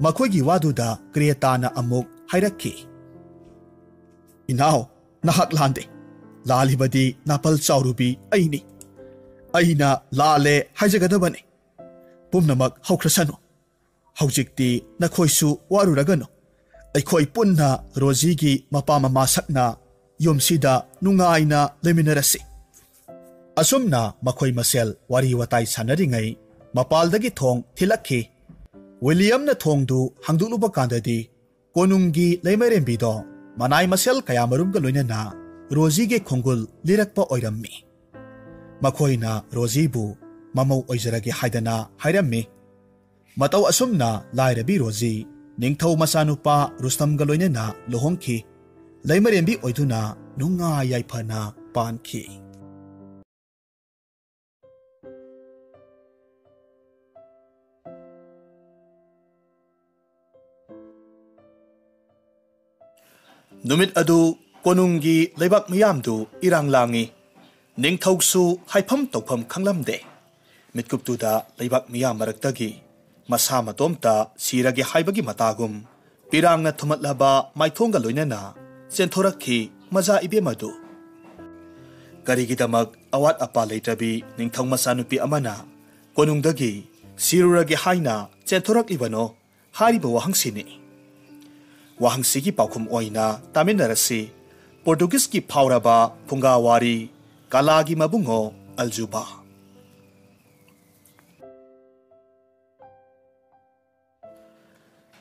ꯃꯈꯣꯏꯒꯤ ꯋꯥꯗꯨꯗ ꯀ꯭ꯔꯦꯇꯥꯅ ꯑꯃꯨꯛ ꯍꯥꯏꯔꯛꯈꯤ, "ꯏꯅꯥꯎ, ꯅꯍꯥꯛ ꯂꯥꯟꯗꯦ꯫ ꯂꯥꯜꯂꯤꯕꯗꯤ ꯅꯥꯄꯜ ꯆꯥꯎꯔꯨꯕꯤ ꯑꯩꯅꯤ꯫ ꯑꯩꯅ ꯂꯥꯜꯂꯦ ꯍꯥꯏꯖꯒꯗꯕꯅꯤ꯫ ꯄꯨꯝꯅꯃꯛ ꯍꯧꯈ꯭ꯔꯁꯅꯨ꯫ ꯍꯧꯖꯤꯛꯇꯤ ꯅꯈꯣꯏꯁꯨ ꯋꯥꯔꯨꯔꯒꯅꯨ꯫ ꯑꯩꯈꯣꯏ ꯄꯨꯟꯅ ꯔꯣꯖꯤꯒꯤ ꯃꯄꯥ ꯃꯃꯥ ꯁꯛꯅ ꯌꯨꯝꯁꯤꯗ ꯅꯨꯡꯉꯥꯏꯅ ꯂꯩꯃꯤꯟꯅꯔꯁꯤ꯫" ꯑꯁꯨꯝꯅ ꯃꯈꯣꯏ ꯃꯁꯦꯜ ꯋꯥꯔꯤ ꯋꯥꯇꯥꯏ ꯁꯥꯟꯅꯔꯤꯉꯩ ꯃꯄꯥꯜꯗꯒꯤ ꯊꯣꯡ ꯊꯤꯜꯂꯛꯈꯤ꯫ ꯋꯤꯂꯤꯌꯝꯅ ꯊꯣꯡꯗꯨ ꯍꯥꯡꯗꯣꯛꯂꯨꯕ ꯀꯥꯟꯗꯗꯤ ꯀꯣꯅꯨꯡꯒꯤ ꯂꯩꯃꯔꯦꯝꯕꯤꯗꯣ ꯃꯅꯥꯏ ꯃꯁꯦꯜ ꯀꯌꯥꯃꯔꯨꯝꯒ ꯂꯣꯏꯅꯅ ꯔꯣꯖꯤꯒꯤ ꯈꯣꯡꯒꯨꯜ ꯂꯤꯔꯛꯄ ꯑꯣꯏꯔꯝꯃꯤ꯫ ꯃꯈꯣꯏꯅ ꯔꯣꯖꯤꯕꯨ ꯃꯃꯧ ꯑꯣꯏꯖꯔꯒꯦ ꯍꯥꯏꯗꯅ ꯍꯥꯏꯔꯝꯃꯤ꯫ ꯃꯇꯧ ꯑꯁꯨꯝꯅ ꯂꯥꯏꯔꯕꯤ ꯔꯣꯖꯤ ꯅꯤꯡꯊꯧ ꯃꯆꯥꯅꯨꯄꯥ ꯔꯨꯁꯇꯝꯒ ꯂꯣꯏꯅꯅ ꯂꯨꯍꯣꯡꯈꯤ꯫ ꯂꯩꯃꯔꯦꯝꯕꯤ ꯑꯣꯏꯗꯨꯅ ꯅꯨꯡꯉꯥꯏ ꯌꯥꯏꯐꯅ ꯄꯥꯟꯈꯤ꯫ ꯅꯨꯃꯤꯠ ꯑꯗꯨ ꯀꯣꯅꯨꯡꯒꯤ ꯂꯩꯕꯥꯛ ꯃꯤꯌꯥꯝꯗꯨ ꯏꯔꯥꯡ ꯂꯥꯡꯏ꯫ ꯅꯤꯡꯊꯧꯁꯨ ꯍꯥꯏꯐꯝ ꯇꯧꯐꯝ ꯈꯪꯂꯝꯗꯦ꯫ ꯃꯤꯠꯀꯨꯞꯇꯨꯗ ꯂꯩꯕꯥꯛ ꯃꯤꯌꯥꯝ ꯃꯔꯛꯇꯒꯤ ꯃꯁꯥ ꯃꯇꯣꯝꯇ ꯁꯤꯔꯒꯦ ꯍꯥꯏꯕꯒꯤ ꯃꯇꯥꯒꯨꯝ ꯏꯔꯥꯡꯅ ꯊꯨꯝꯍꯠꯂꯕ ꯃꯥꯏꯊꯣꯡꯒ ꯂꯣꯏꯅꯅ ꯆꯦꯟꯊꯣꯔꯛꯈꯤ ꯃꯆꯥ ꯏꯕꯦꯝ ꯑꯗꯨ꯫ ꯀꯔꯤꯒꯤꯗꯃꯛ ꯑꯋꯥꯠ ꯑꯄꯥ ꯂꯩꯇ꯭ꯔꯕꯤ ꯅꯤꯡꯊꯧ ꯃꯆꯥꯅꯨꯄꯤ ꯑꯃꯅ ꯀꯣꯅꯨꯡꯗꯒꯤ ꯁꯤꯔꯨꯔꯒꯦ ꯍꯥꯏꯅ ꯆꯦꯟꯊꯣꯔꯛꯂꯤꯕꯅꯣ ꯍꯥꯏꯔꯤꯕ ꯋꯥꯍꯪꯁꯤꯅꯤ꯫ ꯋꯥꯍꯪꯁꯤꯒꯤ ꯄꯥꯎꯈꯨꯝ ꯑꯣꯏꯅ ꯇꯥꯃꯤꯟꯅꯔꯁꯤ ꯄꯣꯔꯇꯨꯒꯤꯖꯀꯤ ꯐꯥꯎꯔꯕ ꯐꯨꯡꯒꯥꯋꯥꯔꯤ ꯀꯂꯥꯒꯤ ꯃꯕꯨꯡꯉꯣ ꯑꯜꯖꯨꯕꯥ꯫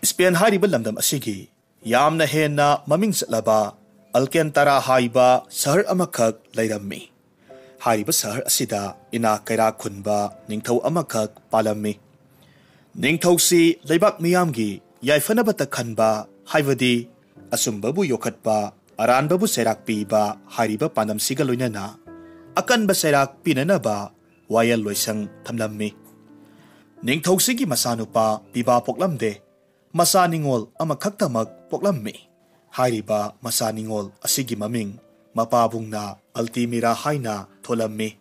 ꯁ꯭ꯄꯦꯟ ꯍꯥꯏꯔꯤꯕ ꯂꯝꯗꯝ ꯑꯁꯤꯒꯤ ꯌꯥꯝꯅ ꯍꯦꯟꯅ ꯃꯃꯤꯡ ꯆꯠꯂꯕ ꯑꯜꯀꯦꯟꯇꯥꯔꯥ ꯍꯥꯏꯕ ꯁꯍꯔ ꯑꯃꯈꯛ ꯂꯩꯔꯝꯃꯤ꯫ ꯍꯥꯏꯔꯤꯕ ꯁꯍꯔ ꯑꯁꯤꯗ ꯏꯅꯥꯛ ꯀꯩꯔꯥꯛ ꯈꯨꯟꯕ ꯅꯤꯡꯊꯧ ꯑꯃꯈꯛ ꯄꯥꯜꯂꯝꯃꯤ꯫ ꯅꯤꯡꯊꯧꯁꯤ ꯂꯩꯕꯥꯛ ꯃꯤꯌꯥꯝꯒꯤ ꯌꯥꯏꯐꯅꯕꯇ ꯈꯟꯕ, ꯍꯥꯏꯕꯗꯤ ꯑꯆꯨꯝꯕꯕꯨ ꯌꯣꯛꯈꯠꯄ, ꯑꯔꯥꯟꯕꯕꯨ ꯆꯩꯔꯥꯛ ꯄꯤꯕ ꯍꯥꯏꯔꯤꯕ ꯄꯥꯟꯗꯝꯁꯤꯒ ꯂꯣꯏꯅꯅ ꯑꯀꯟꯕ ꯆꯩꯔꯥꯛ ꯄꯤꯅꯅꯕ ꯋꯥꯌꯦꯜ ꯂꯣꯏꯁꯪ ꯊꯝꯂꯝꯃꯤ꯫ ꯅꯤꯡꯊꯧꯁꯤꯒꯤ ꯃꯆꯥꯅꯨꯄꯥ ꯄꯤꯕꯥ ꯄꯣꯛꯂꯝꯗꯦ꯫ ꯃꯆꯥ ꯅꯤꯉꯣꯜ ꯑꯃꯈꯛꯇꯃꯛ ꯄꯣꯛꯂꯝꯃꯤ꯫ ꯍꯥꯏꯔꯤꯕ ꯃꯆꯥ ꯅꯤꯉꯣꯜ ꯑꯁꯤꯒꯤ ꯃꯃꯤꯡ ꯃꯄꯥꯕꯨꯡꯅ ꯑꯜꯇꯤꯃꯤꯔꯥ ꯍꯥꯏꯅ ꯊꯣꯜꯂꯝꯃꯤ꯫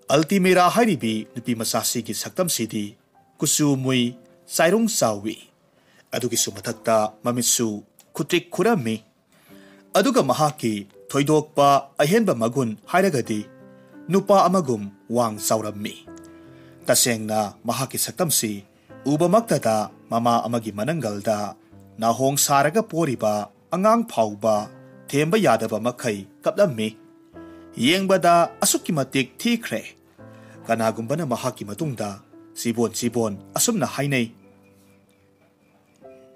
ꯑꯜꯇꯤꯃꯤꯔꯥ ꯍꯥꯏꯔꯤꯕꯤ ꯅꯨꯄꯤ ꯃꯆꯥꯁꯤꯒꯤ ꯁꯛꯇꯝꯁꯤꯗꯤ ꯀꯨꯆꯨ ꯃꯨꯏ, ꯆꯥꯏꯔꯣꯡ ꯆꯥꯎꯏ꯫ ꯑꯗꯨꯒꯤꯁꯨ ꯃꯊꯛꯇ ꯃꯃꯤꯠꯁꯨ ꯈꯨꯇ꯭ꯔꯤꯛ ꯈꯨꯔꯝꯃꯤ꯫ ꯑꯗꯨꯒ ꯃꯍꯥꯛꯀꯤ ꯊꯣꯏꯗꯣꯛꯄ ꯑꯍꯦꯟꯕ ꯃꯒꯨꯟ ꯍꯥꯏꯔꯒꯗꯤ ꯅꯨꯄꯥ ꯑꯃꯒꯨꯝ ꯋꯥꯡ ꯆꯥꯎꯔꯝꯃꯤ꯫ ꯇꯁꯦꯡꯅ ꯃꯍꯥꯛꯀꯤ ꯁꯛꯇꯝꯁꯤ ꯎꯕꯃꯛꯇꯗ ꯃꯃꯥ ꯑꯃꯒꯤ ꯃꯅꯪꯒꯜꯗ ꯅꯥꯍꯣꯡ ꯁꯥꯔꯒ ꯄꯣꯔꯤꯕ ꯑꯉꯥꯡ ꯐꯥꯎꯕ ꯊꯦꯝꯕ ꯌꯥꯗꯕ ꯃꯈꯩ ꯀꯞꯂꯝꯃꯤ꯫ ꯌꯦꯡꯕꯗ ꯑꯁꯨꯛꯀꯤ ꯃꯇꯤꯛ ꯊꯤꯈ꯭ꯔꯦ꯫ ꯀꯅꯥꯒꯨꯝꯕꯅ ꯃꯍꯥꯛꯀꯤ ꯃꯇꯨꯡꯗ ꯆꯤꯕꯣꯟ ꯆꯤꯕꯣꯟ ꯑꯁꯨꯝꯅ ꯍꯥꯏꯅꯩ,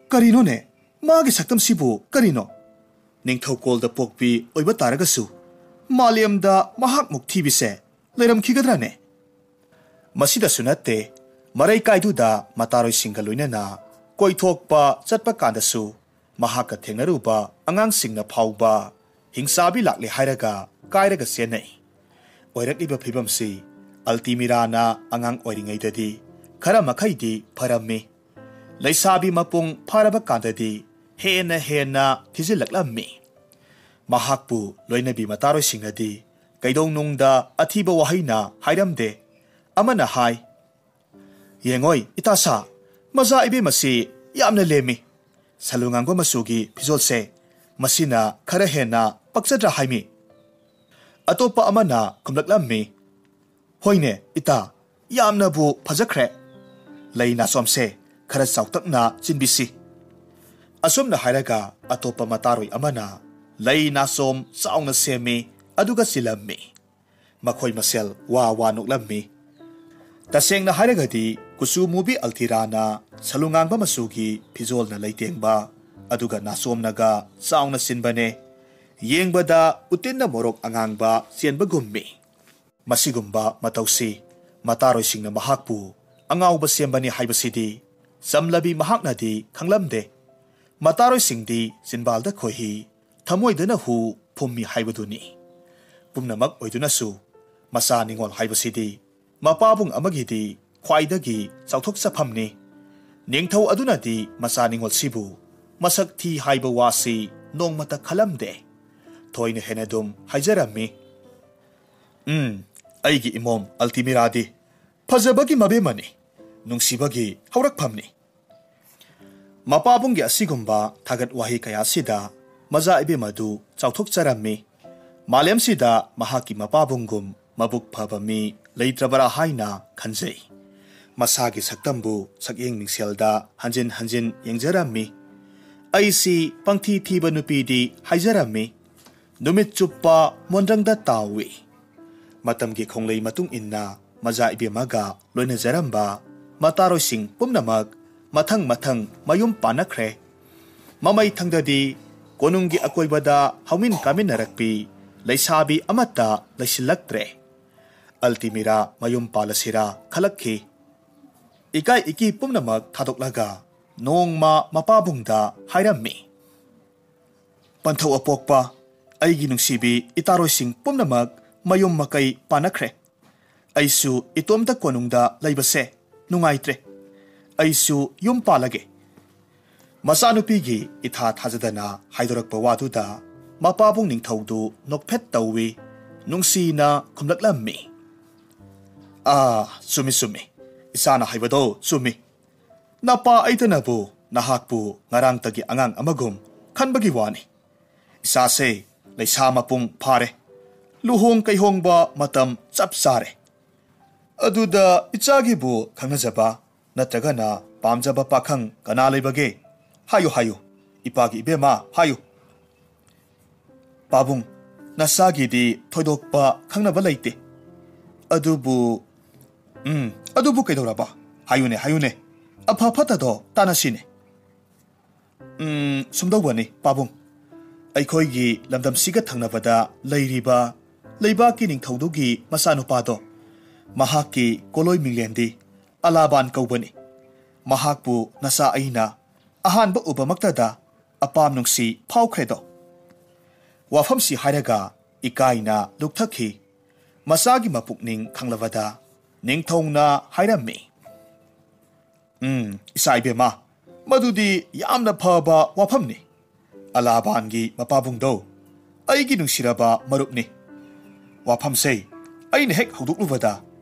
"ꯀꯔꯤꯅꯣꯅꯦ? ꯃꯥꯒꯤ ꯁꯛꯇꯝꯁꯤꯕꯨ ꯀꯔꯤꯅꯣ? ꯅꯤꯡꯊꯧꯀꯣꯜꯗ ꯄꯣꯛꯄꯤ ꯑꯣꯏꯕ ꯇꯥꯔꯒꯁꯨ ꯃꯥꯂꯦꯝꯗ ꯃꯍꯥꯛꯃꯨꯛ ꯊꯤꯕꯤꯁꯦ ꯂꯩꯔꯝꯈꯤꯒꯗ꯭ꯔꯥꯅꯦ?" ꯃꯁꯤꯗꯁꯨ ꯅꯠꯇꯦ, ꯃꯔꯩ ꯀꯥꯏꯗꯨꯗ ꯃꯇꯥꯔꯣꯏꯁꯤꯡꯒ ꯂꯣꯏꯅꯅ ꯀꯣꯏꯊꯣꯛꯄ ꯆꯠꯄ ꯀꯥꯟꯗꯁꯨ ꯃꯍꯥꯛꯀ ꯊꯦꯡꯅꯔꯨꯕ ꯑꯉꯥꯡꯁꯤꯡꯅ ꯐꯥꯎꯕ ꯍꯤꯡꯆꯥꯕꯤ ꯂꯥꯛꯂꯦ ꯍꯥꯏꯔꯒ ꯀꯥꯏꯔꯒ ꯆꯦꯟꯅꯩ꯫ ꯑꯣꯏꯔꯛꯂꯤꯕ ꯐꯤꯕꯝꯁꯤ ꯑꯜꯇꯤꯃꯤꯔꯥꯅ ꯑꯉꯥꯡ ꯑꯣꯏꯔꯤꯉꯩꯗꯗꯤ ꯈꯔ ꯃꯈꯩꯗꯤ ꯐꯔꯝꯃꯤ꯫ ꯂꯩꯁꯥꯕꯤ ꯃꯄꯨꯡ ꯐꯥꯔꯕ ꯀꯥꯟꯗꯗꯤ ꯍꯦꯟꯅ ꯍꯦꯟꯅ ꯊꯤꯖꯤꯜꯂꯛꯂꯝꯃꯤ꯫ ꯃꯍꯥꯛꯄꯨ ꯂꯣꯏꯅꯕꯤ ꯃꯇꯥꯔꯣꯏꯁꯤꯡꯅꯗꯤ ꯀꯩꯗꯧꯅꯨꯡꯗ ꯑꯊꯤꯕ ꯋꯥꯍꯩꯅ ꯍꯥꯏꯔꯝꯗꯦ꯫ ꯑꯃꯅ ꯍꯥꯏ, "ꯌꯦꯡꯉꯣꯏ, ꯏꯇꯥꯁꯥ, ꯃꯆꯥ ꯏꯕꯦꯝ ꯑꯁꯤ ꯌꯥꯝꯅ ꯂꯦꯝꯃꯤ꯫ ꯁꯂꯨ ꯉꯥꯡꯕ ꯃꯆꯨꯒꯤ ꯐꯤꯖꯣꯜꯁꯦ, ꯃꯁꯤꯅ ꯈꯔ ꯍꯦꯟꯅ ꯄꯛꯆꯗ꯭ꯔꯥ ꯍꯥꯏꯃꯤ?" ꯑꯇꯣꯞꯄ ꯑꯃꯅ ꯈꯨꯝꯂꯛꯂꯝꯃꯤ, "ꯍꯣꯏꯅꯦ ꯏꯇꯥ, ꯌꯥꯝꯅꯕꯨ ꯐꯖꯈ꯭ꯔꯦ꯫ ꯂꯩ ꯅꯥꯆꯣꯝꯁꯦ ꯈꯔ ꯆꯥꯎꯇꯛꯅ ꯆꯤꯟꯕꯤꯁꯤ꯫" ꯑꯁꯨꯝꯅ ꯍꯥꯏꯔꯒ ꯑꯇꯣꯞꯄ ꯃꯇꯥꯔꯣꯏ ꯑꯃꯅ ꯂꯩ ꯅꯥꯆꯣꯝ ꯆꯥꯎꯅ ꯁꯦꯝꯃꯤ, ꯑꯗꯨꯒ ꯆꯤꯜꯂꯝꯃꯤ꯫ ꯃꯈꯣꯏ ꯃꯁꯦꯜ ꯋꯥ ꯋꯥ ꯅꯣꯛꯂꯝꯃꯤ꯫ ꯇꯁꯦꯡꯅ ꯍꯥꯏꯔꯒꯗꯤ ꯀꯨꯆꯨ ꯃꯨꯕꯤ ꯑꯜꯇꯤꯔꯥꯅ ꯁꯂꯨꯉꯥꯡꯕ ꯃꯆꯨꯒꯤ ꯐꯤꯖꯣꯜꯅ ꯂꯩꯇꯦꯡꯕ, ꯑꯗꯨꯒ ꯅꯥꯆꯣꯝꯅꯒ ꯆꯥꯎꯅ ꯆꯤꯟꯕꯅꯦ꯫ ꯌꯦꯡꯕꯗ ꯎꯇꯤꯟꯅ ꯃꯣꯔꯣꯛ ꯑꯉꯥꯡꯕ ꯆꯦꯟꯕꯒꯨꯝꯃꯤ꯫ ꯃꯁꯤꯒꯨꯝꯕ ꯃꯇꯧꯁꯤ ꯃꯇꯥꯔꯣꯏꯁꯤꯡꯅ ꯃꯍꯥꯛꯄꯨ ꯑꯉꯥꯎꯕ ꯁꯦꯝꯕꯅꯤ ꯍꯥꯏꯕꯁꯤꯗꯤ ꯆꯝꯂꯕꯤ ꯃꯍꯥꯛꯅꯗꯤ ꯈꯪꯂꯝꯗꯦ꯫ ꯃꯇꯥꯔꯣꯏꯁꯤꯡꯗꯤ ꯆꯤꯟꯕꯥꯜꯗ ꯈꯣꯏꯍꯤ, ꯊꯃꯣꯏꯗꯅ ꯍꯨ ꯐꯨꯝꯃꯤ ꯍꯥꯏꯕꯗꯨꯅꯤ꯫ ꯄꯨꯝꯅꯃꯛ ꯑꯣꯏꯗꯨꯅꯁꯨ ꯃꯆꯥ ꯅꯤꯉꯣꯜ ꯍꯥꯏꯕꯁꯤꯗꯤ ꯃꯄꯥꯕꯨꯡ ꯑꯃꯒꯤꯗꯤ ꯈ꯭ꯋꯥꯏꯗꯒꯤ ꯆꯥꯎꯊꯣꯛꯆꯐꯝꯅꯤ꯫ ꯅꯤꯡꯊꯧ ꯑꯗꯨꯅꯗꯤ ꯃꯆꯥ ꯅꯤꯉꯣꯜꯁꯤꯕꯨ ꯃꯁꯛ ꯊꯤ ꯍꯥꯏꯕ ꯋꯥꯁꯤ ꯅꯣꯡꯃꯇ ꯈꯜꯂꯝꯗꯦ꯫ ꯊꯣꯏꯅ ꯍꯦꯟꯅ ꯑꯗꯨꯝ ꯍꯥꯏꯖꯔꯝꯃꯤ, "ꯎꯝ, ꯑꯩꯒꯤ ꯏꯃꯣꯝ ꯑꯜꯇꯤꯃꯤꯔꯥꯗꯤ ꯐꯖꯕꯒꯤ ꯃꯕꯦꯝꯃꯅꯤ, ꯅꯨꯡꯁꯤꯕꯒꯤ ꯍꯧꯔꯛꯐꯝꯅꯤ꯫" ꯃꯄꯥꯕꯨꯡꯒꯤ ꯑꯁꯤꯒꯨꯝꯕ ꯊꯥꯒꯠ ꯋꯥꯍꯩ ꯀꯌꯥꯁꯤꯗ ꯃꯆꯥ ꯏꯕꯦꯝ ꯑꯗꯨ ꯆꯥꯎꯊꯣꯛꯆꯔꯝꯃꯤ꯫ ꯃꯥꯂꯦꯝꯁꯤꯗ ꯃꯍꯥꯛꯀꯤ ꯃꯄꯥꯕꯨꯡꯒꯨꯝ ꯃꯕꯨꯛ ꯐꯕ ꯃꯤ ꯂꯩꯇ꯭ꯔꯕꯔꯥ ꯍꯥꯏꯅ ꯈꯟꯖꯩ꯫ ꯃꯁꯥꯒꯤ ꯁꯛꯇꯝꯕꯨ ꯁꯛꯌꯦꯡ ꯃꯤꯡꯁꯦꯜꯗ ꯍꯟꯖꯤꯟ ꯍꯟꯖꯤꯟ ꯌꯦꯡꯖꯔꯝꯃꯤ꯫ ꯑꯩꯁꯤ ꯄꯪꯊꯤ ꯊꯤꯕ ꯅꯨꯄꯤꯗꯤ ꯍꯥꯏꯖꯔꯝꯃꯤ꯫ ꯅꯨꯃꯤꯠ ꯆꯨꯞꯄ ꯃꯣꯟꯗ꯭ꯔꯪꯗ ꯇꯥꯎꯏ꯫ ꯃꯇꯝꯒꯤ ꯈꯣꯡꯂꯩ ꯃꯇꯨꯡ ꯏꯟꯅ ꯃꯆꯥ ꯏꯕꯦꯝꯃꯒ ꯂꯣꯏꯅꯖꯔꯝꯕ ꯃꯇꯥꯔꯣꯏꯁꯤꯡ ꯄꯨꯝꯅꯃꯛ ꯃꯊꯪ ꯃꯊꯪ ꯃꯌꯨꯝ ꯄꯥꯟꯅꯈ꯭ꯔꯦ꯫ ꯃꯃꯩ ꯊꯪꯗꯗꯤ ꯀꯣꯅꯨꯡꯒꯤ ꯑꯀꯣꯏꯕꯗ ꯍꯧꯃꯤꯟ ꯀꯥꯃꯤꯟꯅꯔꯛꯄꯤ ꯂꯩꯁꯥꯕꯤ ꯑꯃꯠꯇ ꯂꯩꯁꯤꯜꯂꯛꯇ꯭ꯔꯦ꯫ ꯑꯜꯇꯤꯃꯤꯔꯥ ꯃꯌꯨꯝ ꯄꯥꯜꯂꯁꯤꯔꯥ ꯈꯜꯂꯛꯈꯤ꯫ ꯏꯀꯥꯏ ꯏꯀꯤ ꯄꯨꯝꯅꯃꯛ ꯊꯥꯗꯣꯛꯂꯒ ꯅꯣꯡꯃ ꯃꯄꯥꯕꯨꯡꯗ ꯍꯥꯏꯔꯝꯃꯤ, "ꯄꯟꯊꯧ ꯑꯄꯣꯛꯄ, ꯑꯩꯒꯤ ꯅꯨꯡꯁꯤꯕꯤ ꯏꯇꯥꯔꯣꯏꯁꯤꯡ ꯄꯨꯝꯅꯃꯛ ꯃꯌꯨꯝ ꯃꯀꯩ ꯄꯥꯟꯅꯈ꯭ꯔꯦ꯫ ꯑꯩꯁꯨ ꯏꯇꯣꯝꯇ ꯀꯣꯅꯨꯡꯗ ꯂꯩꯕꯁꯦ ꯅꯨꯡꯉꯥꯏꯇ꯭ꯔꯦ꯫ ꯑꯩꯁꯨ ꯌꯨꯝ ꯄꯥꯜꯂꯒꯦ꯫" ꯃꯆꯥꯅꯨꯄꯤꯒꯤ ꯏꯊꯥ ꯊꯥꯖꯗꯅ ꯍꯥꯏꯗꯣꯔꯛꯄ ꯋꯥꯗꯨꯗ ꯃꯄꯥꯕꯨꯡ ꯅꯤꯡꯊꯧꯗꯨ ꯅꯣꯛꯐꯦꯠ ꯇꯧꯏ, ꯅꯨꯡꯁꯤꯅ ꯈꯨꯝꯂꯛꯂꯝꯃꯤ, "ꯑꯥ, ꯆꯨꯝꯃꯤ, ꯆꯨꯝꯃꯤ꯫ ꯏꯆꯥꯅ ꯍꯥꯏꯕꯗꯣ ꯆꯨꯝꯃꯤ꯫ ꯅꯄꯥ ꯑꯩꯇꯅꯕꯨ ꯅꯍꯥꯛꯄꯨ ꯉꯔꯥꯡꯇꯒꯤ ꯑꯉꯥꯡ ꯑꯃꯒꯨꯝ ꯈꯟꯕꯒꯤ ꯋꯥꯅꯤ꯫ ꯏꯆꯥꯁꯦ ꯂꯩꯁꯥ ꯃꯄꯨꯡ ꯐꯥꯔꯦ꯫ ꯂꯨꯍꯣꯡ ꯀꯩꯍꯣꯡꯕ ꯃꯇꯝ ꯆꯞ ꯆꯥꯔꯦ꯫ ꯑꯗꯨꯗ ꯏꯆꯥꯒꯤꯕꯨ ꯈꯪꯅꯖꯕ ꯅꯠꯇ꯭ꯔꯒꯅ ꯄꯥꯝꯖꯕ ꯄꯥꯈꯪ ꯀꯅꯥ ꯂꯩꯕꯒꯦ? ꯍꯥꯏꯌꯨ, ꯍꯥꯏꯌꯨ, ꯏꯄꯥꯒꯤ ꯏꯕꯦꯝꯃ, ꯍꯥꯏꯌꯨ꯫ ꯄꯥꯕꯨꯡ, ꯅꯆꯥꯒꯤꯗꯤ ꯊꯣꯏꯗꯣꯛꯄ ꯈꯪꯅꯕ ꯂꯩꯇꯦ꯫ ꯑꯗꯨꯕꯨ, ꯎꯝ, ꯑꯗꯨꯕꯨ ꯀꯩꯗꯧꯔꯕ? ꯍꯥꯏꯌꯨꯅꯦ, ꯍꯥꯏꯌꯨꯅꯦ꯫ ꯑꯐ ꯐꯠꯇꯗꯣ ꯇꯥꯟꯅꯁꯤꯅꯦ꯫ ꯎꯝ, ꯁꯨꯝꯗꯧꯕꯅꯤ, ꯄꯥꯕꯨꯡ꯫ ꯑꯩꯈꯣꯏꯒꯤ ꯂꯝꯗꯝꯁꯤꯒ ꯊꯪꯅꯕꯗ ꯂꯩꯔꯤꯕ ꯂꯩꯕꯥꯛꯀꯤ ꯅꯤꯡꯊꯧꯗꯨꯒꯤ ꯃꯆꯥꯅꯨꯄꯥꯗꯣ, ꯃꯍꯥꯛꯀꯤ ꯀꯣꯂꯣꯏ ꯃꯤꯡꯂꯦꯟꯗꯤ ꯑꯂꯥꯕꯥꯟ ꯀꯧꯕꯅꯤ꯫ ꯃꯍꯥꯛꯄꯨ ꯅꯆꯥ ꯑꯩꯅ ꯑꯍꯥꯟꯕ ꯎꯕꯃꯛꯇꯗ ꯑꯄꯥꯝ ꯅꯨꯡꯁꯤ ꯐꯥꯎꯈ꯭ꯔꯦꯗꯣ꯫ ꯋꯥꯐꯝꯁꯤ ꯍꯥꯏꯔꯒ ꯏꯀꯥꯏꯅ ꯂꯨꯞꯊꯈꯤ꯫ ꯃꯆꯥꯒꯤ ꯃꯄꯨꯛꯅꯤꯡ ꯈꯪꯂꯕꯗ ꯅꯤꯡꯊꯧꯅ ꯍꯥꯏꯔꯝꯃꯤ, "ꯎꯝ, ꯏꯆꯥ ꯏꯕꯦꯝꯃ, ꯃꯗꯨꯗꯤ ꯌꯥꯝꯅ ꯐꯕ ꯋꯥꯐꯝꯅꯤ꯫ ꯑꯂꯥꯕꯥꯟꯒꯤ ꯃꯄꯥꯕꯨꯡꯗꯣ ꯑꯩꯒꯤ ꯅꯨꯡꯁꯤꯔꯕ ꯃꯔꯨꯞꯅꯤ꯫ ꯋꯥꯐꯝꯁꯦ ꯑꯩꯅ ꯍꯦꯛ ꯍꯧꯗꯣꯛꯂꯨꯕꯗ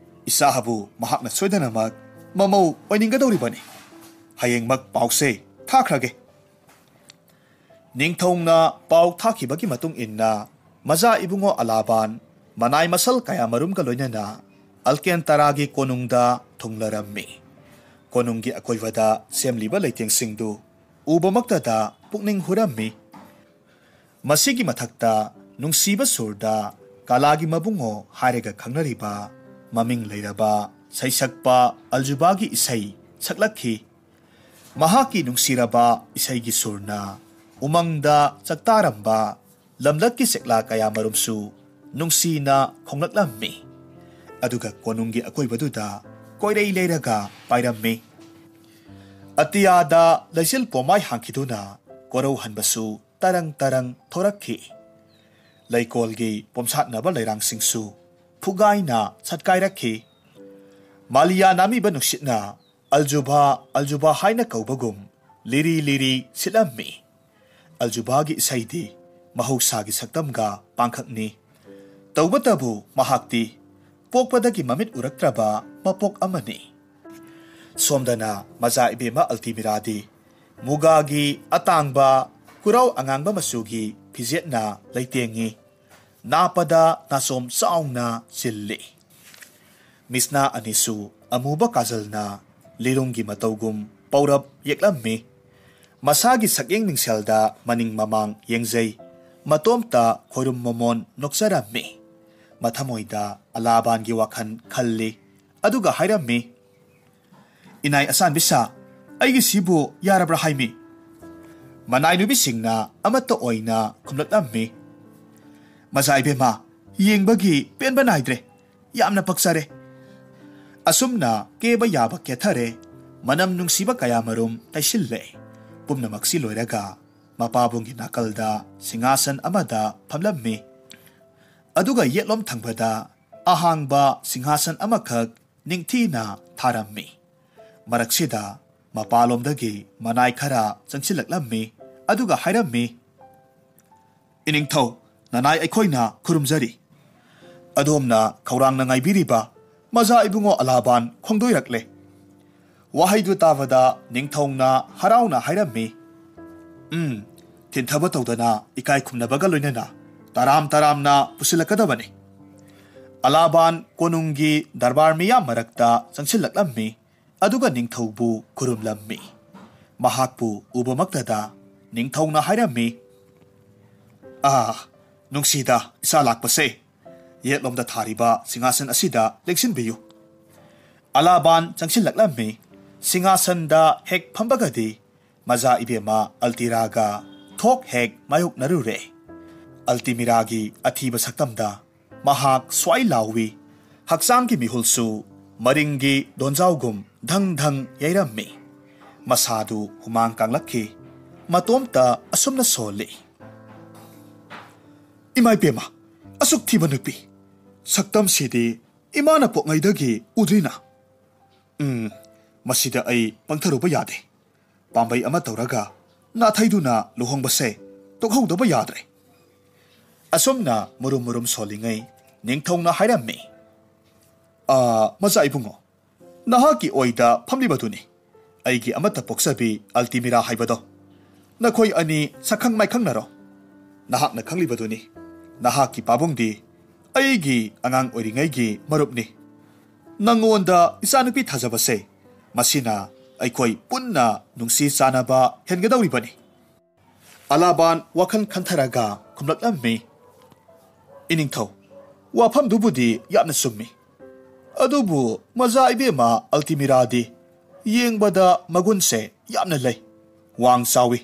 ꯏꯆꯥꯕꯨ ꯃꯍꯥꯛꯅ ꯁꯣꯏꯗꯅꯃꯛ ꯃꯃꯧ ꯑꯣꯏꯅꯤꯡꯒꯗꯧꯔꯤꯕꯅꯤ꯫ ꯍꯌꯦꯡꯃꯛ ꯄꯥꯎꯁꯦ ꯊꯥꯈ꯭ꯔꯒꯦ꯫" ꯅꯤꯡꯊꯧꯅ ꯄꯥꯎ ꯊꯥꯈꯤꯕꯒꯤ ꯃꯇꯨꯡ ꯏꯟꯅ ꯃꯖꯥ ꯏꯕꯨꯡꯉꯣ ꯑꯂꯥꯕꯥꯟ ꯃꯅꯥꯏ ꯃꯁꯜ ꯀꯌꯥꯃꯔꯨꯝꯒ ꯂꯣꯏꯅꯅ ꯑꯜꯀꯦꯟꯇꯔꯥꯒꯤ ꯀꯣꯅꯨꯡꯗ ꯊꯨꯡꯂꯔꯝꯃꯤ꯫ ꯀꯣꯅꯨꯡꯒꯤ ꯑꯀꯣꯏꯕꯗ ꯁꯦꯝꯂꯤꯕ ꯂꯩꯇꯦꯡꯁꯤꯡꯗꯨ ꯎꯕꯃꯛꯇꯗ ꯄꯨꯛꯅꯤꯡ ꯍꯨꯔꯝꯃꯤ꯫ ꯃꯁꯤꯒꯤ ꯃꯊꯛꯇ ꯅꯨꯡꯁꯤꯕ ꯁꯨꯔꯗ ꯀꯥꯂꯥꯒꯤ ꯃꯕꯨꯡꯉꯣ ꯍꯥꯏꯔꯒ ꯈꯪꯅꯔꯤꯕ ꯃꯃꯤꯡ ꯂꯩꯔꯕ ꯁꯩꯁꯛꯄ ꯑꯜꯖꯨꯕꯥꯒꯤ ꯏꯁꯩ ꯁꯛꯂꯛꯈꯤ꯫ ꯃꯍꯥꯛꯀꯤ ꯅꯨꯡꯁꯤꯔꯕ ꯏꯁꯩꯒꯤ ꯁꯨꯔꯅ ꯎꯃꯪꯗ ꯆꯥꯛꯇꯥꯔꯝꯕ ꯂꯝꯂꯛꯀꯤ ꯆꯦꯛꯂꯥ ꯀꯌꯥꯃꯔꯨꯝꯁꯨ ꯅꯨꯡꯁꯤꯅ ꯈꯣꯡꯂꯛꯂꯝꯃꯤ꯫ ꯑꯗꯨꯒ ꯀꯣꯅꯨꯡꯒꯤ ꯑꯀꯣꯏꯕꯗꯨꯗ ꯀꯣꯏꯔꯩ ꯂꯩꯔꯒ ꯄꯥꯏꯔꯝꯃꯤ꯫ ꯑꯇꯤꯌꯥꯗ ꯂꯩꯆꯤꯜ ꯄꯣꯝꯃꯥꯏ ꯍꯥꯡꯈꯤꯗꯨꯅ ꯀꯣꯔꯧꯍꯟꯕꯁꯨ ꯇꯔꯪ ꯇꯔꯪ ꯊꯣꯔꯛꯈꯤ꯫ ꯂꯩꯀꯣꯜꯒꯤ ꯄꯣꯝꯁꯥꯠꯅꯕ ꯂꯩꯔꯥꯡꯁꯤꯡꯁꯨ ꯐꯨꯒꯥꯏꯅ ꯁꯠꯀꯥꯏꯔꯛꯈꯤ꯫ ꯃꯥꯂꯤꯌꯥ ꯅꯥꯃꯤꯕ ꯅꯨꯡꯁꯤꯠꯅ ꯑꯜꯖꯨꯕꯥ, ꯑꯜꯖꯨꯕꯥ ꯍꯥꯏꯅ ꯀꯧꯕꯒꯨꯝ ꯂꯤꯔꯤ ꯂꯤꯔꯤ ꯁꯤꯠꯂꯝꯃꯤ꯫ ꯑꯜꯖꯨꯕꯥꯒꯤ ꯏꯁꯩꯗꯤ ꯃꯍꯧꯁꯥꯒꯤ ꯁꯛꯇꯝꯒ ꯄꯥꯡꯈꯛꯅꯤ꯫ ꯇꯧꯕꯇꯕꯨ ꯃꯍꯥꯛꯇꯤ ꯄꯣꯛꯄꯗꯒꯤ ꯃꯃꯤꯠ ꯎꯔꯛꯇ꯭ꯔꯕ ꯃꯄꯣꯛ ꯑꯃꯅꯤ꯫ ꯁꯣꯝꯗꯅ ꯃꯖꯥ ꯏꯕꯦꯝꯃ ꯑꯜꯇꯤꯃꯤꯔꯥꯗꯤ ꯃꯨꯒꯥꯒꯤ ꯑꯇꯥꯡꯕ ꯀꯨꯔꯧ ꯑꯉꯥꯡꯕ ꯃꯆꯨꯒꯤ ꯐꯤꯖꯦꯠꯅ ꯂꯩꯇꯦꯡꯉꯤ꯫ ꯅꯥꯞꯄꯗ ꯅꯥꯆꯣꯝ ꯆꯥꯎꯅ ꯆꯤꯜꯂꯤ꯫ ꯃꯤꯁꯅꯥ ꯑꯅꯤꯁꯨ ꯑꯃꯨꯕ ꯀꯥꯖꯜꯅ ꯂꯤꯔꯨꯡꯒꯤ ꯃꯇꯧꯒꯨꯝ ꯄꯧꯔꯞ ꯌꯦꯛꯂꯝꯃꯤ꯫ ꯃꯁꯥꯒꯤ ꯁꯛꯌꯦꯡ ꯃꯤꯡꯁꯦꯜꯗ ꯃꯅꯤꯡ ꯃꯃꯥꯡ ꯌꯦꯡꯖꯩ꯫ ꯃꯇꯣꯝꯇ ꯈꯣꯏꯔꯨꯝ ꯃꯣꯃꯣꯟ ꯅꯣꯛꯆꯔꯝꯃꯤ꯫ ꯃꯊꯃꯣꯏꯗ ꯑꯂꯥꯕꯥꯟꯒꯤ ꯋꯥꯈꯜ ꯈꯜꯂꯤ꯫ ꯑꯗꯨꯒ ꯍꯥꯏꯔꯝꯃꯤ, "ꯏꯅꯥꯏ ꯑꯆꯥꯟꯕꯤꯁꯥ, ꯑꯩꯒꯤꯁꯤꯕꯨ ꯌꯥꯔꯕ꯭ꯔꯥ ꯍꯥꯏꯃꯤ?" ꯃꯅꯥꯏ ꯅꯨꯄꯤꯁꯤꯡꯅ ꯑꯃꯠꯇ ꯑꯣꯏꯅ ꯈꯨꯝꯂꯛꯂꯝꯃꯤ꯫ "ꯃꯖꯥ ꯏꯕꯦꯝꯃ, ꯌꯦꯡꯕꯒꯤ ꯄꯦꯟꯕ ꯅꯥꯏꯗ꯭ꯔꯦ꯫ ꯌꯥꯝꯅ ꯄꯛꯆꯔꯦ꯫" ꯑꯁꯨꯝꯅ ꯀꯦꯕ ꯌꯥꯕ ꯀꯦꯊꯔꯦ꯫ ꯃꯅꯝ ꯅꯨꯡꯁꯤꯕ ꯀꯌꯥꯃꯔꯨꯝ ꯇꯩꯁꯤꯜꯂꯦ꯫ ꯄꯨꯝꯅꯃꯛꯁꯤ ꯂꯣꯏꯔꯒ ꯃꯄꯥꯕꯨꯡꯒꯤ ꯅꯥꯀꯜꯗ ꯁꯤꯡꯍꯥꯁꯟ ꯑꯃꯗ ꯐꯝꯂꯝꯃꯤ꯫ ꯑꯗꯨꯒ ꯌꯦꯠꯂꯣꯝ ꯊꯪꯕꯗ ꯑꯍꯥꯡꯕ ꯁꯤꯡꯍꯥꯁꯟ ꯑꯃꯈꯛ ꯅꯤꯡꯊꯤꯅ ꯊꯥꯔꯝꯃꯤ꯫ ꯃꯔꯛꯁꯤꯗ ꯃꯄꯥꯂꯣꯝꯗꯒꯤ ꯃꯅꯥꯏ ꯈꯔ ꯆꯪꯁꯤꯜꯂꯛꯂꯝꯃꯤ꯫ ꯑꯗꯨꯒ ꯍꯥꯏꯔꯝꯃꯤ, "ꯏꯅꯤꯡꯊꯧ, ꯅꯅꯥꯏ ꯑꯩꯈꯣꯏꯅ ꯈꯨꯔꯨꯝꯖꯔꯤ꯫ ꯑꯗꯣꯝꯅ ꯈꯧꯔꯥꯡꯅ ꯉꯥꯏꯕꯤꯔꯤꯕ ꯃꯖꯥ ꯏꯕꯨꯡꯉꯣ ꯑꯂꯥꯕꯥꯟ ꯈꯣꯡꯗꯣꯏꯔꯛꯂꯦ꯫" ꯋꯥꯍꯩꯗꯨ ꯇꯥꯕꯗ ꯅꯤꯡꯊꯧꯅ ꯍꯔꯥꯎꯅ ꯍꯥꯏꯔꯝꯃꯤ, "ꯎꯝ, ꯊꯤꯟꯊꯕ ꯇꯧꯗꯅ ꯏꯀꯥꯏ ꯈꯨꯝꯅꯕꯒ ꯂꯣꯏꯅꯅ ꯇꯔꯥꯝ ꯇꯔꯥꯝꯅ ꯄꯨꯁꯤꯜꯂꯛꯀꯗꯕꯅꯤ꯫" ꯑꯂꯥꯕꯥꯟ ꯀꯣꯅꯨꯡꯒꯤ ꯗꯔꯕꯥꯔ ꯃꯤꯌꯥꯝ ꯃꯔꯛꯇ ꯆꯪꯁꯤꯜꯂꯛꯂꯝꯃꯤ꯫ ꯑꯗꯨꯒ ꯅꯤꯡꯊꯧꯕꯨ ꯈꯨꯔꯨꯝꯂꯝꯃꯤ꯫ ꯃꯍꯥꯛꯄꯨ ꯎꯕꯃꯛꯇꯗ ꯅꯤꯡꯊꯧꯅ ꯍꯥꯏꯔꯝꯃꯤ, "ꯑꯥ, ꯅꯨꯡꯁꯤꯗ ꯏꯆꯥ ꯂꯥꯛꯄꯁꯦ꯫ ꯌꯦꯠꯂꯣꯝꯗ ꯊꯥꯔꯤꯕ ꯁꯤꯡꯍꯥꯁꯟ ꯑꯁꯤꯗ ꯂꯦꯡꯁꯤꯟꯕꯤꯌꯨ꯫" ꯑꯂꯥꯕꯥꯟ ꯆꯪꯁꯤꯜꯂꯛꯂꯝꯃꯤ꯫ ꯁꯤꯡꯍꯥꯁꯟꯗ ꯍꯦꯛ ꯐꯝꯕꯒꯗꯤ ꯃꯖꯥ ꯏꯕꯦꯝꯃ ꯑꯜꯇꯤꯔꯥꯒ ꯊꯣꯛ ꯍꯦꯛ ꯃꯥꯌꯣꯛꯅꯔꯨꯔꯦ꯫ ꯑꯜꯇꯤꯃꯤꯔꯥꯒꯤ ꯑꯊꯤꯕ ꯁꯛꯇꯝꯗ ꯃꯍꯥꯛ ꯁ꯭ꯋꯥꯏ ꯂꯥꯎꯏ꯫ ꯍꯛꯆꯥꯡꯒꯤ ꯃꯤꯍꯨꯜꯁꯨ ꯃꯔꯤꯡꯒꯤ ꯗꯣꯟꯖꯥꯎꯒꯨꯝ ꯙꯪ ꯙꯪ ꯌꯩꯔꯝꯃꯤ꯫ ꯃꯁꯥꯗꯨ ꯍꯨꯃꯥꯡ ꯀꯥꯡꯂꯛꯈꯤ꯫ ꯃꯇꯣꯝꯇ ꯑꯁꯨꯝꯅ ꯁꯣꯜꯂꯤ, "ꯏꯃꯥ ꯏꯕꯦꯝꯃ, ꯑꯁꯨꯛ ꯊꯤꯕ ꯅꯨꯄꯤ! ꯁꯛꯇꯝꯁꯤꯗꯤ ꯏꯃꯥꯅ ꯄꯣꯛꯉꯩꯗꯒꯤ ꯎꯗ꯭ꯔꯤꯅ꯫ ꯎꯝ, ꯃꯁꯤꯗ ꯑꯩ ꯄꯪꯊꯔꯨꯕ ꯌꯥꯗꯦ꯫ ꯄꯥꯝꯕꯩ ꯑꯃ ꯇꯧꯔꯒ ꯅꯥꯊꯩꯗꯨꯅ ꯂꯨꯍꯣꯡꯕꯁꯦ ꯇꯣꯛꯍꯧꯗꯕ ꯌꯥꯗ꯭ꯔꯦ꯫" ꯑꯁꯨꯝꯅ ꯃꯨꯔꯨꯝ ꯃꯨꯔꯨꯝ ꯁꯣꯜꯂꯤꯉꯩ ꯅꯤꯡꯊꯧꯅ ꯍꯥꯏꯔꯝꯃꯤ, "ꯑꯥ, ꯃꯆꯥ ꯏꯕꯨꯡꯉꯣ, ꯅꯍꯥꯛꯀꯤ ꯑꯣꯏꯗ ꯐꯝꯂꯤꯕꯗꯨꯅꯤ꯫ ꯑꯩꯒꯤ ꯑꯃꯠꯇ ꯄꯣꯛꯆꯕꯤ ꯑꯜꯇꯤꯃꯤꯔꯥ ꯍꯥꯏꯕꯗꯣ꯫ ꯅꯈꯣꯏ ꯑꯅꯤ ꯁꯛꯈꯪ ꯃꯥꯏꯈꯪꯅꯔꯣ꯫ ꯅꯍꯥꯛꯅ ꯈꯪꯂꯤꯕꯗꯨꯅꯤ, ꯅꯍꯥꯛꯀꯤ ꯄꯥꯕꯨꯡꯗꯤ ꯑꯩꯒꯤ ꯑꯉꯥꯡ ꯑꯣꯏꯔꯤꯉꯩꯒꯤ ꯃꯔꯨꯞꯅꯤ꯫ ꯅꯉꯣꯟꯗ ꯏꯆꯥꯅꯨꯄꯤ ꯊꯥꯖꯕꯁꯦ, ꯃꯁꯤꯅ ꯑꯩꯈꯣꯏ ꯄꯨꯟꯅ ꯅꯨꯡꯁꯤ ꯆꯥꯟꯅꯕ ꯍꯦꯟꯒꯗꯧꯔꯤꯕꯅꯤ꯫ ꯑꯂꯥꯕꯥꯟ ꯋꯥꯈꯜ ꯈꯟꯊꯔꯒ ꯈꯨꯝꯂꯛꯂꯝꯃꯤ, "ꯏꯅꯤꯡꯊꯧ, ꯋꯥꯐꯝꯗꯨꯕꯨꯗꯤ ꯌꯥꯝꯅ ꯆꯨꯝꯃꯤ꯫ ꯑꯗꯨꯕꯨ ꯃꯖꯥ ꯏꯕꯦꯝꯃ ꯑꯜꯇꯤꯃꯤꯔꯥꯗꯤ ꯌꯦꯡꯕꯗ ꯃꯒꯨꯟꯁꯦ ꯌꯥꯝꯅ ꯂꯩ, ꯋꯥꯡ ꯆꯥꯎꯏ꯫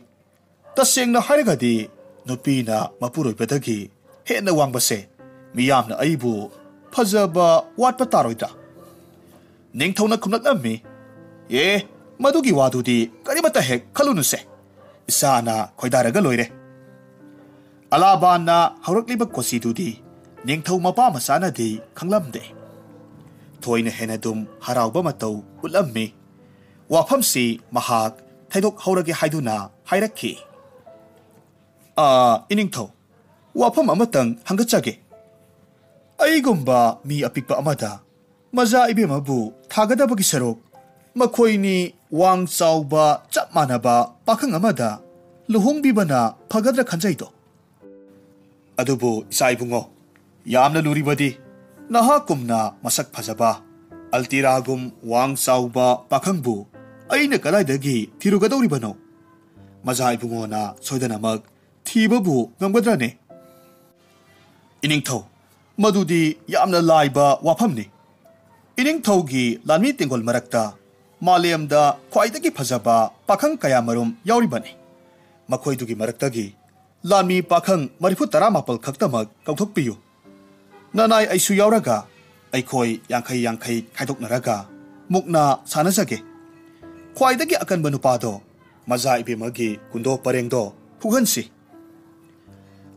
ꯇꯁꯦꯡꯅ ꯍꯥꯏꯔꯒꯗꯤ ꯅꯨꯄꯤꯅ ꯃꯄꯨꯔꯣꯏꯕꯗꯒꯤ ꯍꯦꯟꯅ ꯋꯥꯡꯕꯁꯦ ꯃꯤꯌꯥꯝꯅ ꯑꯩꯕꯨ ꯐꯖꯕ ꯋꯥꯠꯄ ꯇꯥꯔꯣꯏꯗ꯭ꯔꯥ?" ꯅꯤꯡꯊꯧꯅ ꯈꯨꯝꯂꯛꯂꯝꯃꯤ, "ꯑꯦ, ꯃꯗꯨꯒꯤ ꯋꯥꯗꯨꯗꯤ ꯀꯔꯤꯃꯠꯇ ꯍꯦꯛ ꯈꯜꯂꯨꯅꯨꯁꯦ꯫ ꯏꯁꯥꯅ ꯈꯣꯏꯗꯥꯔꯒ ꯂꯣꯏꯔꯦ꯫" ꯑꯂꯥꯕꯥꯟꯅ ꯍꯧꯔꯛꯂꯤꯕ ꯀꯣꯆꯤꯗꯨꯗꯤ ꯅꯤꯡꯊꯧ ꯃꯄꯥ ꯃꯆꯥꯅꯗꯤ ꯈꯪꯂꯝꯗꯦ꯫ ꯊꯣꯏꯅ ꯍꯦꯟꯅ ꯑꯗꯨꯝ ꯍꯔꯥꯎꯕ ꯃꯇꯧ ꯎꯠꯂꯝꯃꯤ꯫ ꯋꯥꯐꯝꯁꯤ ꯃꯍꯥꯛ ꯊꯩꯗꯣꯛꯍꯧꯔꯒꯦ ꯍꯥꯏꯗꯨꯅ ꯍꯥꯏꯔꯛꯈꯤ꯫ "ꯑꯥ, ꯏꯅꯤꯡꯊꯧ, ꯋꯥꯐꯝ ꯑꯃꯇꯪ ꯍꯪꯒꯠꯆꯒꯦ꯫ ꯑꯩꯒꯨꯝꯕ ꯃꯤ ꯑꯄꯤꯛꯄ ꯑꯃꯗ ꯃꯖꯥ ꯏꯕꯦꯝꯃꯕꯨ ꯊꯥꯒꯗꯕꯒꯤ ꯁꯔꯨꯛ, ꯃꯈꯣꯏꯅꯤ ꯋꯥꯡ ꯆꯥꯎꯕ ꯆꯞ ꯃꯥꯟꯅꯕ ꯄꯥꯈꯪ ꯑꯃꯗ ꯂꯨꯍꯣꯡꯕꯤꯕꯅ ꯐꯒꯗ꯭ꯔꯥ ꯈꯟꯖꯩꯗꯣ꯫ ꯑꯗꯨꯕꯨ ꯏꯆꯥ ꯏꯕꯨꯡꯉꯣ, ꯌꯥꯝꯅ ꯂꯨꯔꯤꯕꯗꯤ ꯅꯍꯥꯛꯀꯨꯝꯅ ꯃꯁꯛ ꯐꯖꯕ, ꯑꯜꯇꯤꯔꯥꯒꯨꯝ ꯋꯥꯡ ꯆꯥꯎꯕ ꯄꯥꯈꯪꯕꯨ ꯑꯩꯅ ꯀꯗꯥꯏꯗꯒꯤ ꯊꯤꯔꯨꯒꯗꯧꯔꯤꯕꯅꯣ? ꯃꯖꯥ ꯏꯕꯨꯡꯉꯣꯅ ꯁꯣꯏꯗꯅꯃꯛ ꯊꯤꯕꯕꯨ ꯉꯝꯒꯗ꯭ꯔꯅꯦ?" "ꯏꯅꯤꯡꯊꯧ, ꯃꯗꯨꯗꯤ ꯌꯥꯝꯅ ꯂꯥꯏꯕ ꯋꯥꯐꯝꯅꯤ꯫ ꯏꯅꯤꯡꯊꯧꯒꯤ ꯂꯥꯟꯃꯤ ꯇꯦꯡꯒꯣꯜ ꯃꯔꯛꯇ ꯃꯥꯂꯦꯝꯗ ꯈ꯭ꯋꯥꯏꯗꯒꯤ ꯐꯖꯕ ꯄꯥꯈꯪ ꯀꯌꯥ ꯃꯔꯨꯝ ꯌꯥꯎꯔꯤꯕꯅꯤ꯫ ꯃꯈꯣꯏꯗꯨꯒꯤ ꯃꯔꯛꯇꯒꯤ ꯂꯥꯟꯃꯤ ꯄꯥꯈꯪ ꯃꯔꯤꯐꯨ ꯇꯔꯥ ꯃꯥꯄꯜ ꯈꯛꯇꯃꯛ ꯀꯧꯊꯣꯛꯄꯤꯌꯨ꯫ ꯅꯅꯥꯏ ꯑꯩꯁꯨ ꯌꯥꯎꯔꯒ ꯑꯩꯈꯣꯏ ꯌꯥꯡꯈꯩ ꯌꯥꯡꯈꯩ ꯈꯥꯏꯗꯣꯛꯅꯔꯒ ꯃꯨꯛꯅꯥ ꯁꯥꯟꯅꯖꯒꯦ꯫ ꯈ꯭ꯋꯥꯏꯗꯒꯤ ꯑꯀꯟꯕ ꯅꯨꯄꯥꯗꯣ, ꯃꯖꯥ ꯏꯕꯦꯝꯃꯒꯤ ꯀꯨꯟꯗꯣ ꯄꯔꯦꯡꯗꯣ ꯐꯨꯍꯟꯁꯤ꯫"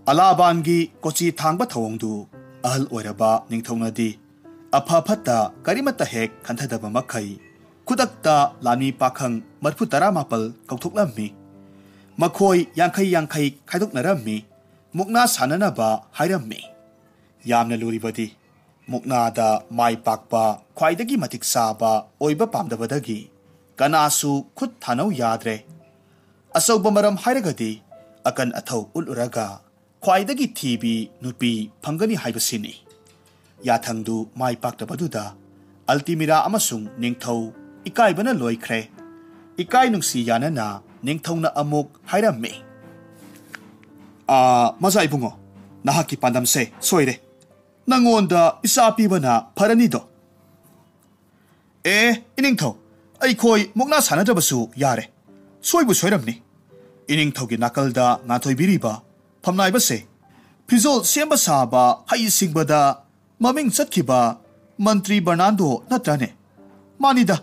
ꯑꯂꯥꯕꯥꯟꯒꯤ ꯀꯣꯆꯤ ꯊꯥꯡꯕ ꯊꯧꯑꯣꯡꯗꯨ ꯑꯍꯜ ꯑꯣꯏꯔꯕ ꯅꯤꯡꯊꯧꯅꯗꯤ ꯑꯐ ꯐꯠꯇ ꯀꯔꯤꯃꯠꯇ ꯍꯦꯛ ꯈꯟꯊꯗꯕ ꯃꯈꯩ ꯈꯨꯗꯛꯇ ꯂꯥꯟꯃꯤ ꯄꯥꯈꯪ ꯃꯔꯤꯐꯨ ꯇꯔꯥ ꯃꯥꯄꯜ ꯀꯧꯊꯣꯛꯂꯝꯃꯤ꯫ ꯃꯈꯣꯏ ꯌꯥꯡꯈꯩ ꯌꯥꯡꯈꯩ ꯈꯥꯏꯗꯣꯛꯅꯔꯝꯃꯤ꯫ ꯃꯨꯛꯅꯥ ꯁꯥꯟꯅꯅꯕ ꯍꯥꯏꯔꯝꯃꯤ꯫ ꯌꯥꯝꯅ ꯂꯨꯔꯤꯕꯗꯤ ꯃꯨꯛꯅꯥꯗ ꯃꯥꯏ ꯄꯥꯛꯄ ꯈ꯭ꯋꯥꯏꯗꯒꯤ ꯃꯇꯤꯛ ꯆꯥꯕ ꯑꯣꯏꯕ ꯄꯥꯝꯗꯕꯗꯒꯤ ꯀꯅꯥꯁꯨ ꯈꯨꯠ ꯊꯥꯅꯧ ꯌꯥꯗ꯭ꯔꯦ꯫ ꯑꯆꯧꯕ ꯃꯔꯝ ꯍꯥꯏꯔꯒꯗꯤ ꯑꯀꯟ ꯑꯊꯧ ꯎꯠꯂꯨꯔꯒ ꯈ꯭ꯋꯥꯏꯗꯒꯤ ꯊꯤꯕꯤ ꯅꯨꯄꯤ ꯐꯪꯒꯅꯤ ꯍꯥꯏꯕꯁꯤꯅꯤ꯫ ꯌꯥꯊꯪꯗꯨ ꯃꯥꯏ ꯄꯥꯛꯇꯕꯗꯨꯗ ꯑꯜꯇꯤꯃꯤꯔꯥ ꯑꯃꯁꯨꯡ ꯅꯤꯡꯊꯧ ꯏꯀꯥꯏꯕꯅ ꯂꯣꯏꯈ꯭ꯔꯦ꯫ ꯏꯀꯥꯏ ꯅꯨꯡꯁꯤ ꯌꯥꯅꯅ ꯅꯤꯡꯊꯧꯅ ꯑꯃꯨꯛ ꯍꯥꯏꯔꯝꯃꯤ, "ꯑꯥ, ꯃꯖꯥ ꯏꯕꯨꯡꯉꯣ, ꯅꯍꯥꯛꯀꯤ ꯄꯥꯟꯗꯝꯁꯦ ꯁꯣꯏꯔꯦ꯫ ꯅꯪꯉꯣꯟꯗ ꯏꯆꯥ ꯄꯤꯕꯅ ꯐꯔꯅꯤꯗꯣ?" "ꯑꯦ, ꯏꯅꯤꯡꯊꯧ, ꯑꯩꯈꯣꯏ ꯃꯨꯛꯅꯥ ꯁꯥꯟꯅꯗ꯭ꯔꯕꯁꯨ ꯌꯥꯔꯦ꯫ ꯁꯣꯏꯕꯨ ꯁꯣꯏꯔꯝꯅꯤ꯫ ꯏꯅꯤꯡꯊꯧꯒꯤ ꯅꯥꯀꯜꯗ ꯉꯥꯟꯊꯣꯏꯕꯤꯔꯤꯕ ꯐꯝꯅꯥꯏꯕꯁꯦ ꯐꯤꯖꯣꯜ ꯁꯦꯝꯕ ꯁꯥꯕ ꯍꯩ ꯁꯤꯡꯕꯗ ꯃꯃꯤꯡ ꯆꯠꯈꯤꯕ ꯃꯟꯇ꯭ꯔꯤ ꯕꯔꯅꯥꯟꯗꯣ ꯅꯠꯇ꯭ꯔꯅꯦ?" "ꯃꯥꯅꯤꯗ,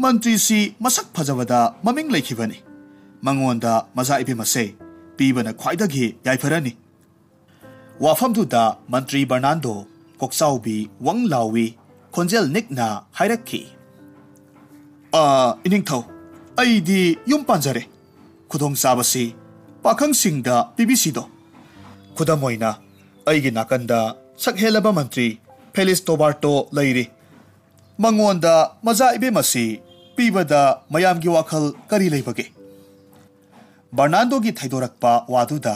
ꯃꯟꯇ꯭ꯔꯤꯁꯤ ꯃꯁꯛ ꯐꯖꯕꯗ ꯃꯃꯤꯡ ꯂꯩꯈꯤꯕꯅꯤ꯫ ꯃꯉꯣꯟꯗ ꯃꯖꯥ ꯏꯕꯦꯝꯃꯁꯦ ꯄꯤꯕꯅ ꯈ꯭ꯋꯥꯏꯗꯒꯤ ꯌꯥꯏꯐꯔꯅꯤ꯫" ꯋꯥꯐꯝꯗꯨꯗ ꯃꯟꯇ꯭ꯔꯤ ꯕꯔꯅꯥꯟꯗꯣ ꯀꯣꯛꯆꯥꯎꯕꯤ ꯋꯪ ꯂꯥꯎꯋꯤ ꯈꯣꯟꯖꯦꯜ ꯅꯤꯛꯅ ꯍꯥꯏꯔꯛꯈꯤ, "ꯑꯥ, ꯏꯅꯤꯡꯊꯧ, ꯑꯩꯗꯤ ꯌꯨꯝ ꯄꯥꯟꯖꯔꯦ꯫ ꯈꯨꯗꯣꯡꯆꯥꯕꯁꯤ ꯄꯥꯈꯪꯁꯤꯡꯗ ꯄꯤꯕꯤꯁꯤꯗꯣ꯫ ꯈꯨꯗꯝ ꯑꯣꯏꯅ, ꯑꯩꯒꯤ ꯅꯥꯀꯟꯗ ꯁꯛ ꯍꯦꯜꯂꯕ ꯃꯟꯇ꯭ꯔꯤ ꯐꯦꯂꯤꯁ ꯇꯣꯕꯥꯔꯇꯣ ꯂꯩꯔꯤ꯫ ꯃꯉꯣꯟꯗ ꯃꯖꯥ ꯏꯕꯦꯝ ꯑꯁꯤ ꯄꯤꯕꯗ ꯃꯌꯥꯝꯒꯤ ꯋꯥꯈꯜ ꯀꯔꯤ ꯂꯩꯕꯒꯦ?" ꯕꯔꯅꯥꯟꯗꯣꯒꯤ ꯊꯩꯗꯣꯔꯛꯄ ꯋꯥꯗꯨꯗ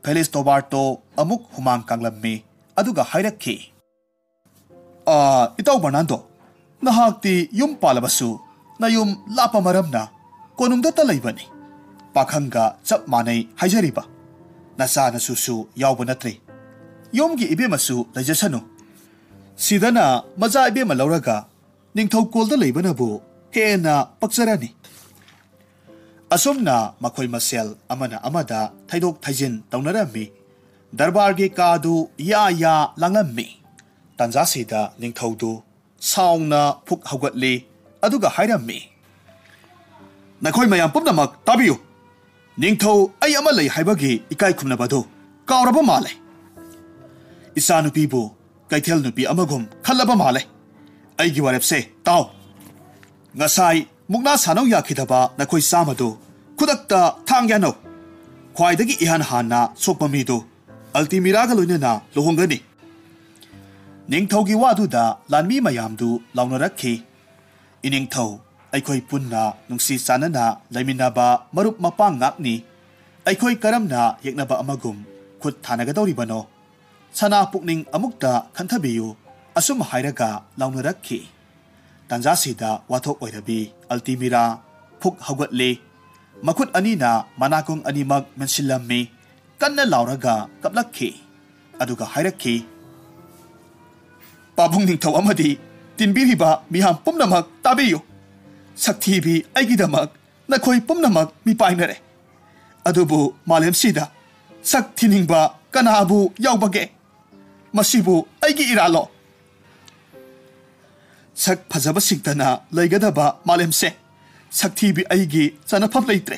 ꯐꯦꯂꯤꯁ ꯇꯣꯕꯥꯔꯇꯣ ꯑꯃꯨꯛ ꯍꯨꯃꯥꯡ ꯀꯥꯡꯂꯝꯃꯤ, ꯑꯗꯨꯒ ꯍꯥꯏꯔꯛꯈꯤ, "ꯑꯥ, ꯏꯇꯥꯎ ꯕꯔꯅꯥꯟꯗꯣ, ꯅꯍꯥꯛꯇꯤ ꯌꯨꯝ ꯄꯥꯜꯂꯕꯁꯨ ꯅꯌꯨꯝ ꯂꯥꯞꯄ ꯃꯔꯝꯅ ꯀꯣꯅꯨꯡꯗꯇ ꯂꯩꯕꯅꯤ꯫ ꯄꯥꯈꯪꯒ ꯆꯞ ꯃꯥꯟꯅꯩ ꯍꯥꯏꯖꯔꯤꯕ꯫ ꯅꯆꯥ ꯅꯁꯨꯁꯨ ꯌꯥꯎꯕ ꯅꯠꯇ꯭ꯔꯤ꯫ ꯌꯨꯝꯒꯤ ꯏꯕꯦꯝꯃꯁꯨ ꯂꯩꯖꯁꯅꯨ꯫ ꯁꯤꯗꯅ ꯃꯆꯥ ꯏꯕꯦꯝꯃ ꯂꯧꯔꯒ ꯅꯤꯡꯊꯧꯀꯣꯜꯗ ꯂꯩꯕꯅꯕꯨ ꯍꯦꯟꯅ ꯄꯛꯆꯔꯅꯤ꯫" ꯑꯁꯨꯝꯅ ꯃꯈꯣꯏ ꯃꯁꯦꯜ ꯑꯃꯅ ꯑꯃꯗ ꯊꯩꯗꯣꯛ ꯊꯩꯖꯤꯟ ꯇꯧꯅꯔꯝꯃꯤ꯫ ꯗꯔꯕꯥꯔꯒꯤ ꯀꯥꯗꯨ ꯌꯥ ꯌꯥ ꯂꯥꯡꯂꯝꯃꯤ꯫ ꯇꯥꯟꯖꯥꯁꯤꯗ ꯅꯤꯡꯊꯧꯗꯨ ꯁꯥꯎꯅ ꯐꯨꯛ ꯍꯧꯒꯠꯂꯤ, ꯑꯗꯨꯒ ꯍꯥꯏꯔꯝꯃꯤ, "ꯅꯈꯣꯏ ꯃꯌꯥꯝ ꯄꯨꯝꯅꯃꯛ ꯇꯥꯕꯤꯌꯨ꯫ ꯅꯤꯡꯊꯧ ꯑꯩ ꯑꯃ ꯂꯩ ꯍꯥꯏꯕꯒꯤ ꯏꯀꯥꯏ ꯈꯨꯝꯅꯕꯗꯨ ꯀꯥꯎꯔꯕ ꯃꯥꯜꯂꯦ꯫ ꯏꯆꯥꯅꯨꯄꯤꯕꯨ ꯀꯩꯊꯦꯜ ꯅꯨꯄꯤ ꯑꯃꯒꯨꯝ ꯈꯜꯂꯕ ꯃꯥꯜꯂꯦ꯫ ꯑꯩꯒꯤ ꯋꯥꯔꯦꯞꯁꯦ ꯇꯥꯎ꯫ ꯉꯁꯥꯏ ꯃꯨꯛꯅꯥ ꯁꯥꯟꯅꯧ ꯌꯥꯈꯤꯗꯕ ꯅꯈꯣꯏ ꯆꯥꯝꯃꯗꯨ ꯈꯨꯗꯛꯇ ꯊꯥꯡ ꯌꯥꯅꯧ꯫ ꯈ꯭ꯋꯥꯏꯗꯒꯤ ꯏꯍꯥꯟ ꯍꯥꯟꯅ ꯁꯣꯛꯄ ꯃꯤꯗꯨ ꯑꯜꯇꯤꯃꯤꯔꯥꯒ ꯂꯣꯏꯅꯅ ꯂꯨꯍꯣꯡꯒꯅꯤ꯫" ꯅꯤꯡꯊꯧꯒꯤ ꯋꯥꯗꯨꯗ ꯂꯥꯟꯃꯤ ꯃꯌꯥꯝꯗꯨ ꯂꯥꯎꯅꯔꯛꯈꯤ꯫ ꯏꯅꯤꯡꯊꯧ ꯑꯩꯈꯣꯏ ꯄꯨꯟꯅ ꯅꯨꯡꯁꯤ ꯆꯥꯟꯅꯅ ꯂꯩꯃꯤꯟꯅꯕ ꯃꯔꯨꯞ ꯃꯄꯥꯡ ꯉꯥꯛꯅꯤ꯫ ꯑꯩꯈꯣꯏ ꯀꯔꯝꯅ ꯌꯦꯛꯅꯕ ꯑꯃꯒꯨꯝ ꯈꯨꯠ ꯊꯥꯅꯒꯗꯧꯔꯤꯕꯅꯣ? ꯁꯅꯥ ꯄꯨꯛꯅꯤꯡ ꯑꯃꯨꯛꯇ ꯈꯟꯊꯕꯤꯌꯨ꯫ ꯑꯁꯨꯝ ꯍꯥꯏꯔꯒ ꯂꯥꯎꯅꯔꯛꯈꯤ꯫ ꯇꯥꯟꯖꯥꯁꯤꯗ ꯋꯥꯊꯣꯛ ꯑꯣꯏꯔꯕꯤ ꯑꯜꯇꯤꯃꯤꯔꯥ ꯐꯨꯛ ꯍꯧꯒꯠꯂꯤ꯫ ꯃꯈꯨꯠ ꯑꯅꯤꯅ ꯃꯅꯥꯀꯣꯡ ꯑꯅꯤꯃꯛ ꯃꯦꯟꯁꯤꯜꯂꯝꯃꯤ꯫ ꯀꯟꯅ ꯂꯥꯎꯔꯒ ꯀꯞꯂꯛꯈꯤ꯫ ꯑꯗꯨꯒ ꯍꯥꯏꯔꯛꯈꯤ, "ꯄꯥꯕꯨꯡ ꯅꯤꯡꯊꯧ ꯑꯃꯗꯤ ꯇꯤꯟꯕꯤꯔꯤꯕ ꯃꯤꯌꯥꯝ ꯄꯨꯝꯅꯃꯛ ꯇꯥꯕꯤꯌꯨ꯫ ꯁꯛꯊꯤꯕꯤ ꯑꯩꯒꯤꯗꯃꯛ ꯅꯈꯣꯏ ꯄꯨꯝꯅꯃꯛ ꯃꯤꯄꯥꯏꯅꯔꯦ꯫ ꯑꯗꯨꯕꯨ ꯃꯥꯂꯦꯝꯁꯤꯗ ꯁꯛ ꯊꯤꯅꯤꯡꯕ ꯀꯅꯥꯕꯨ ꯌꯥꯎꯕꯒꯦ? ꯃꯁꯤꯕꯨ ꯑꯩꯒꯤ ꯏꯔꯥꯜꯂꯣ?" ꯁꯛ ꯐꯖꯕꯁꯤꯡꯇꯅ ꯂꯩꯒꯗꯕ ꯃꯥꯂꯦꯝꯁꯦ, ꯁꯛꯊꯤꯕꯤ ꯑꯩꯒꯤ ꯆꯟꯅꯐꯝ ꯂꯩꯇ꯭ꯔꯦ꯫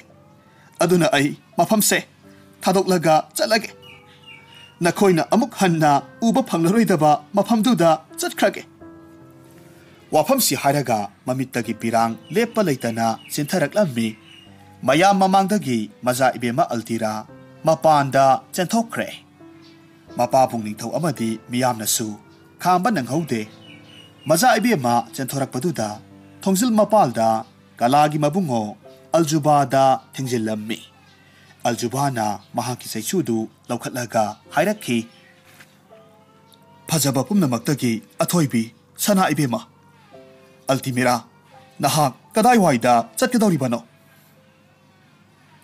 ꯑꯗꯨꯅ ꯑꯩ ꯃꯐꯝꯁꯦ ꯊꯥꯗꯣꯛꯂꯒ ꯆꯠꯂꯒꯦ꯫ ꯅꯈꯣꯏꯅ ꯑꯃꯨꯛ ꯍꯟꯅ ꯎꯕ ꯐꯪꯂꯔꯣꯏꯗꯕ ꯃꯐꯝꯗꯨꯗ ꯆꯠꯈ꯭ꯔꯒꯦ꯫ ꯋꯥꯐꯝꯁꯤ ꯍꯥꯏꯔꯒ ꯃꯃꯤꯠꯇꯒꯤ ꯄꯤꯔꯥꯡ ꯂꯦꯞꯄ ꯂꯩꯇꯅ ꯆꯦꯟꯊꯔꯛꯂꯝꯃꯤ꯫ ꯃꯌꯥꯝ ꯃꯃꯥꯡꯗꯒꯤ ꯃꯖꯥ ꯏꯕꯦꯝꯃ ꯑꯜꯇꯤꯔꯥ ꯃꯄꯥꯟꯗ ꯆꯦꯟꯊꯣꯛꯈ꯭ꯔꯦ꯫ ꯃꯄꯥꯕꯨꯡ ꯅꯤꯡꯊꯧ ꯑꯃꯗꯤ ꯃꯤꯌꯥꯝꯅꯁꯨ ꯈꯥꯝꯕ ꯅꯪꯍꯧꯗꯦ꯫ ꯃꯖꯥ ꯏꯕꯦꯝꯃ ꯆꯦꯟꯊꯣꯔꯛꯄꯗꯨꯗ ꯊꯣꯡꯖꯤꯜ ꯃꯄꯥꯜꯗ ꯀꯂꯥꯒꯤ ꯃꯕꯨꯡꯉꯣ ꯑꯜꯖꯨꯕꯥꯗ ꯊꯦꯡꯖꯤꯜꯂꯝꯃꯤ꯫ ꯑꯜꯖꯨꯕꯥꯅ ꯃꯍꯥꯛꯀꯤ ꯆꯩꯁꯨꯗꯨ ꯂꯧꯈꯠꯂꯒ ꯍꯥꯏꯔꯛꯈꯤ, "ꯐꯖꯕ ꯄꯨꯝꯅꯃꯛꯇꯒꯤ ꯑꯊꯣꯏꯕꯤ ꯁꯅꯥ ꯏꯕꯦꯝꯃ, ꯑꯜꯇꯤꯃꯤꯔꯥ, ꯅꯍꯥꯛ ꯀꯗꯥꯏꯋꯥꯏꯗ ꯆꯠꯀꯗꯧꯔꯤꯕꯅꯣ?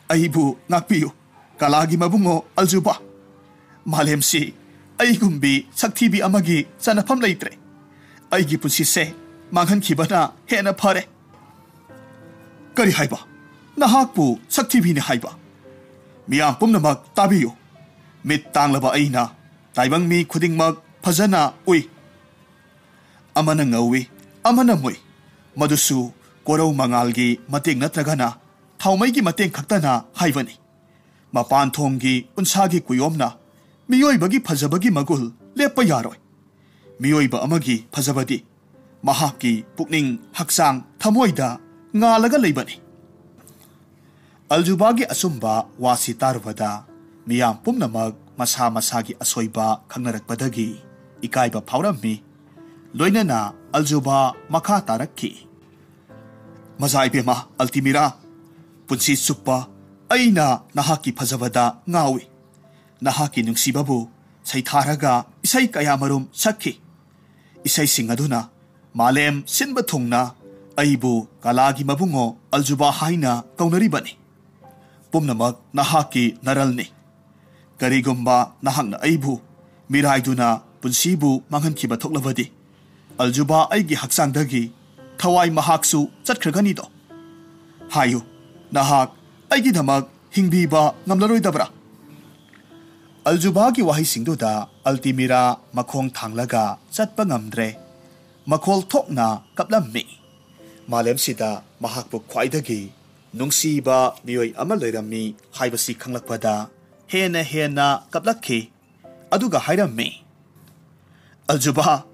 ꯑꯩꯕꯨ ꯉꯥꯛꯄꯤꯌꯨ, ꯀꯂꯥꯒꯤ ꯃꯕꯨꯡꯉꯣ ꯑꯜꯖꯨꯕꯥ꯫ ꯃꯥꯂꯦꯝꯁꯤ ꯑꯩꯒꯨꯝꯕꯤ ꯁꯛꯊꯤꯕꯤ ꯑꯃꯒꯤ ꯆꯟꯅꯐꯝ ꯂꯩꯇ꯭ꯔꯦ꯫ ꯑꯩꯒꯤ ꯄꯨꯟꯁꯤꯁꯦ ꯃꯥꯡꯍꯟꯈꯤꯕꯅ ꯍꯦꯟꯅ ꯐꯔꯦ꯫" "ꯀꯔꯤ ꯍꯥꯏꯕ? ꯅꯍꯥꯛꯄꯨ ꯁꯛꯊꯤꯕꯤꯅꯤ ꯍꯥꯏꯕ?" "ꯃꯤꯌꯥꯝ ꯄꯨꯝꯅꯃꯛ ꯇꯥꯕꯤꯌꯨ꯫ ꯃꯤꯠ ꯇꯥꯡꯂꯕ ꯑꯩꯅ ꯇꯥꯏꯕꯪ ꯃꯤ ꯈꯨꯗꯤꯡꯃꯛ ꯐꯖꯅ ꯎꯏ꯫ ꯑꯃꯅ ꯉꯧꯏ, ꯑꯃꯅ ꯃꯨꯏ꯫ ꯃꯗꯨꯁꯨ ꯀꯣꯔꯧ ꯃꯉꯥꯜꯒꯤ ꯃꯇꯦꯡ ꯅꯠꯇ꯭ꯔꯒꯅ ꯊꯥꯎꯃꯩꯒꯤ ꯃꯇꯦꯡ ꯈꯛꯇꯅ ꯍꯥꯏꯕꯅꯤ꯫ ꯃꯄꯥꯟ ꯊꯣꯡꯒꯤ ꯎꯟꯁꯥꯒꯤ ꯀꯨꯌꯣꯝꯅ ꯃꯤꯑꯣꯏꯕꯒꯤ ꯐꯖꯕꯒꯤ ꯃꯒꯨꯜ ꯂꯦꯞꯄ ꯌꯥꯔꯣꯏ꯫ ꯃꯤꯑꯣꯏꯕ ꯑꯃꯒꯤ ꯐꯖꯕꯗꯤ ꯃꯍꯥꯛꯀꯤ ꯄꯨꯛꯅꯤꯡ, ꯍꯛꯆꯥꯡ, ꯊꯃꯣꯏꯗ ꯉꯥꯜꯂꯒ ꯂꯩꯕꯅꯤ꯫" ꯑꯜꯖꯨꯕꯥꯒꯤ ꯑꯆꯨꯝꯕ ꯋꯥꯁꯤ ꯇꯥꯔꯨꯕꯗ ꯃꯤꯌꯥꯝ ꯄꯨꯝꯅꯃꯛ ꯃꯁꯥ ꯃꯁꯥꯒꯤ ꯑꯁꯣꯏꯕ ꯈꯪꯅꯔꯛꯄꯗꯒꯤ ꯏꯀꯥꯏꯕ ꯐꯥꯎꯔꯝꯃꯤ꯫ ꯂꯣꯏꯅꯅ ꯑꯜꯖꯨꯕꯥ ꯃꯈꯥ ꯇꯥꯔꯛꯈꯤ꯫ ꯃꯖꯥ ꯏꯕꯦꯝꯃ ꯑꯜꯇꯤꯃꯤꯔꯥ, ꯄꯨꯟꯁꯤ ꯆꯨꯞꯄ ꯑꯩꯅ ꯅꯍꯥꯛꯀꯤ ꯐꯖꯕꯗ ꯉꯥꯎꯏ꯫ ꯅꯍꯥꯛꯀꯤ ꯅꯨꯡꯁꯤꯕꯕꯨ ꯁꯩꯊꯥꯔꯒ ꯏꯁꯩ ꯀꯌꯥ ꯃꯔꯨꯝ ꯁꯛꯈꯤ꯫ ꯏꯁꯩꯁꯤꯡ ꯑꯗꯨꯅ ꯃꯥꯂꯦꯝ ꯁꯤꯟꯕ ꯊꯨꯡꯅ ꯑꯩꯕꯨ ꯀꯂꯥꯒꯤ ꯃꯕꯨꯡꯉꯣ ꯑꯜꯖꯨꯕꯥ ꯍꯥꯏꯅ ꯀꯧꯅꯔꯤꯕꯅꯤ꯫ ꯄꯨꯝꯅꯃꯛ ꯅꯍꯥꯛꯀꯤ ꯅꯔꯜꯅꯤ꯫ ꯀꯔꯤꯒꯨꯝꯕ ꯅꯍꯥꯛꯅ ꯑꯩꯕꯨ ꯃꯤꯔꯥꯏꯗꯨꯅ ꯄꯨꯟꯁꯤꯕꯨ ꯃꯥꯡꯍꯟꯈꯤꯕ ꯊꯣꯛꯂꯕꯗꯤ, ꯑꯜꯖꯨꯕꯥ ꯑꯩꯒꯤ ꯍꯛꯆꯥꯡꯗꯒꯤ ꯊꯋꯥꯏ ꯃꯍꯥꯛꯁꯨ ꯆꯠꯈ꯭ꯔꯒꯅꯤꯗꯣ꯫ ꯍꯥꯏꯌꯨ, ꯅꯍꯥꯛ ꯑꯩꯒꯤꯗꯃꯛ ꯍꯤꯡꯕꯤꯕ ꯉꯝꯂꯔꯣꯏꯗꯕ꯭ꯔꯥ? ꯑꯜꯖꯨꯕꯥꯒꯤ ꯋꯥꯍꯩꯁꯤꯡꯗꯨꯗ ꯑꯜꯇꯤꯃꯤꯔꯥ ꯃꯈꯣꯡ ꯊꯥꯡꯂꯒ ꯆꯠꯄ ꯉꯝꯗ꯭ꯔꯦ꯫ ꯃꯈꯣꯜ ꯊꯣꯛꯅ ꯀꯞꯂꯝꯃꯤ꯫ ꯃꯥꯂꯦꯝꯁꯤꯗ ꯃꯍꯥꯛꯄꯨ ꯈ꯭ꯋꯥꯏꯗꯒꯤ ꯅꯨꯡꯁꯤꯕ ꯃꯤꯑꯣꯏ ꯑꯃ ꯂꯩꯔꯝꯃꯤ ꯍꯥꯏꯕꯁꯤ ꯈꯪꯂꯛꯄꯗ ꯍꯦꯟꯅ ꯍꯦꯟꯅ ꯀꯞꯂꯛꯈꯤ꯫ ꯑꯗꯨꯒ ꯍꯥꯏꯔꯝꯃꯤ, "ꯑꯜꯖꯨꯕꯥ,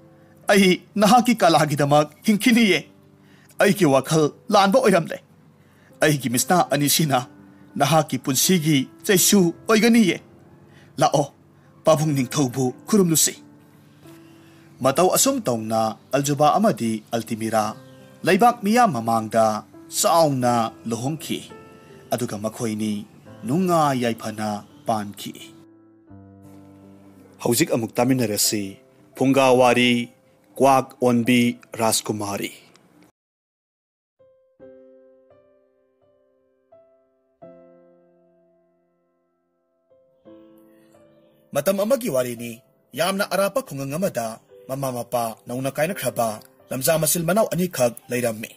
ꯑꯩ ꯅꯍꯥꯛꯀꯤ ꯀꯂꯥꯒꯤꯗꯃꯛ ꯍꯤꯡꯈꯤꯅꯤꯌꯦ꯫ ꯑꯩꯒꯤ ꯋꯥꯈꯜ ꯂꯥꯟꯕ ꯑꯣꯏꯔꯝꯂꯦ꯫ ꯑꯩꯒꯤ ꯃꯤꯠꯁꯅꯥ ꯑꯅꯤꯁꯤꯅ ꯅꯍꯥꯛꯀꯤ ꯄꯨꯟꯁꯤꯒꯤ ꯆꯩꯁꯨ ꯑꯣꯏꯒꯅꯤꯌꯦ꯫ ꯂꯥꯛꯑꯣ, ꯄꯥꯕꯨꯡ ꯅꯤꯡꯊꯧꯕꯨ ꯈꯨꯔꯨꯝꯂꯨꯁꯤ꯫" ꯃꯇꯧ ꯑꯁꯨꯝ ꯇꯧꯅ ꯑꯜꯖꯨꯕꯥ ꯑꯃꯗꯤ ꯑꯜꯇꯤꯃꯤꯔꯥ ꯂꯩꯕꯥꯛ ꯃꯤꯌꯥꯝ ꯃꯃꯥꯡꯗ ꯆꯥꯎꯅ ꯂꯨꯍꯣꯡꯈꯤ꯫ ꯑꯗꯨꯒ ꯃꯈꯣꯏꯅꯤ ꯅꯨꯡꯉꯥꯏ ꯌꯥꯏꯐꯅ ꯄꯥꯟꯈꯤ꯫ ꯍꯧꯖꯤꯛ ꯑꯃꯨꯛ ꯇꯥꯃꯤꯟꯅꯔꯁꯤ ꯐꯨꯡꯒꯥ ꯋꯥꯔꯤ, ꯀ꯭ꯋꯥꯛ ꯑꯣꯟꯕꯤ ꯔꯥꯖꯀꯨꯃꯥꯔꯤ꯫ ꯃꯇꯝ ꯑꯃꯒꯤ ꯋꯥꯔꯤꯅꯤ꯫ ꯌꯥꯝꯅ ꯑꯔꯥꯞꯄ ꯈꯨꯡꯒꯪ ꯑꯃꯗ ꯃꯃꯥ ꯃꯄꯥ ꯅꯧꯅ ꯀꯥꯏꯅꯈ꯭ꯔꯕ ꯂꯝꯖꯥ ꯃꯆꯤꯜ ꯃꯅꯥꯎ ꯑꯅꯤꯈꯛ ꯂꯩꯔꯝꯃꯤ꯫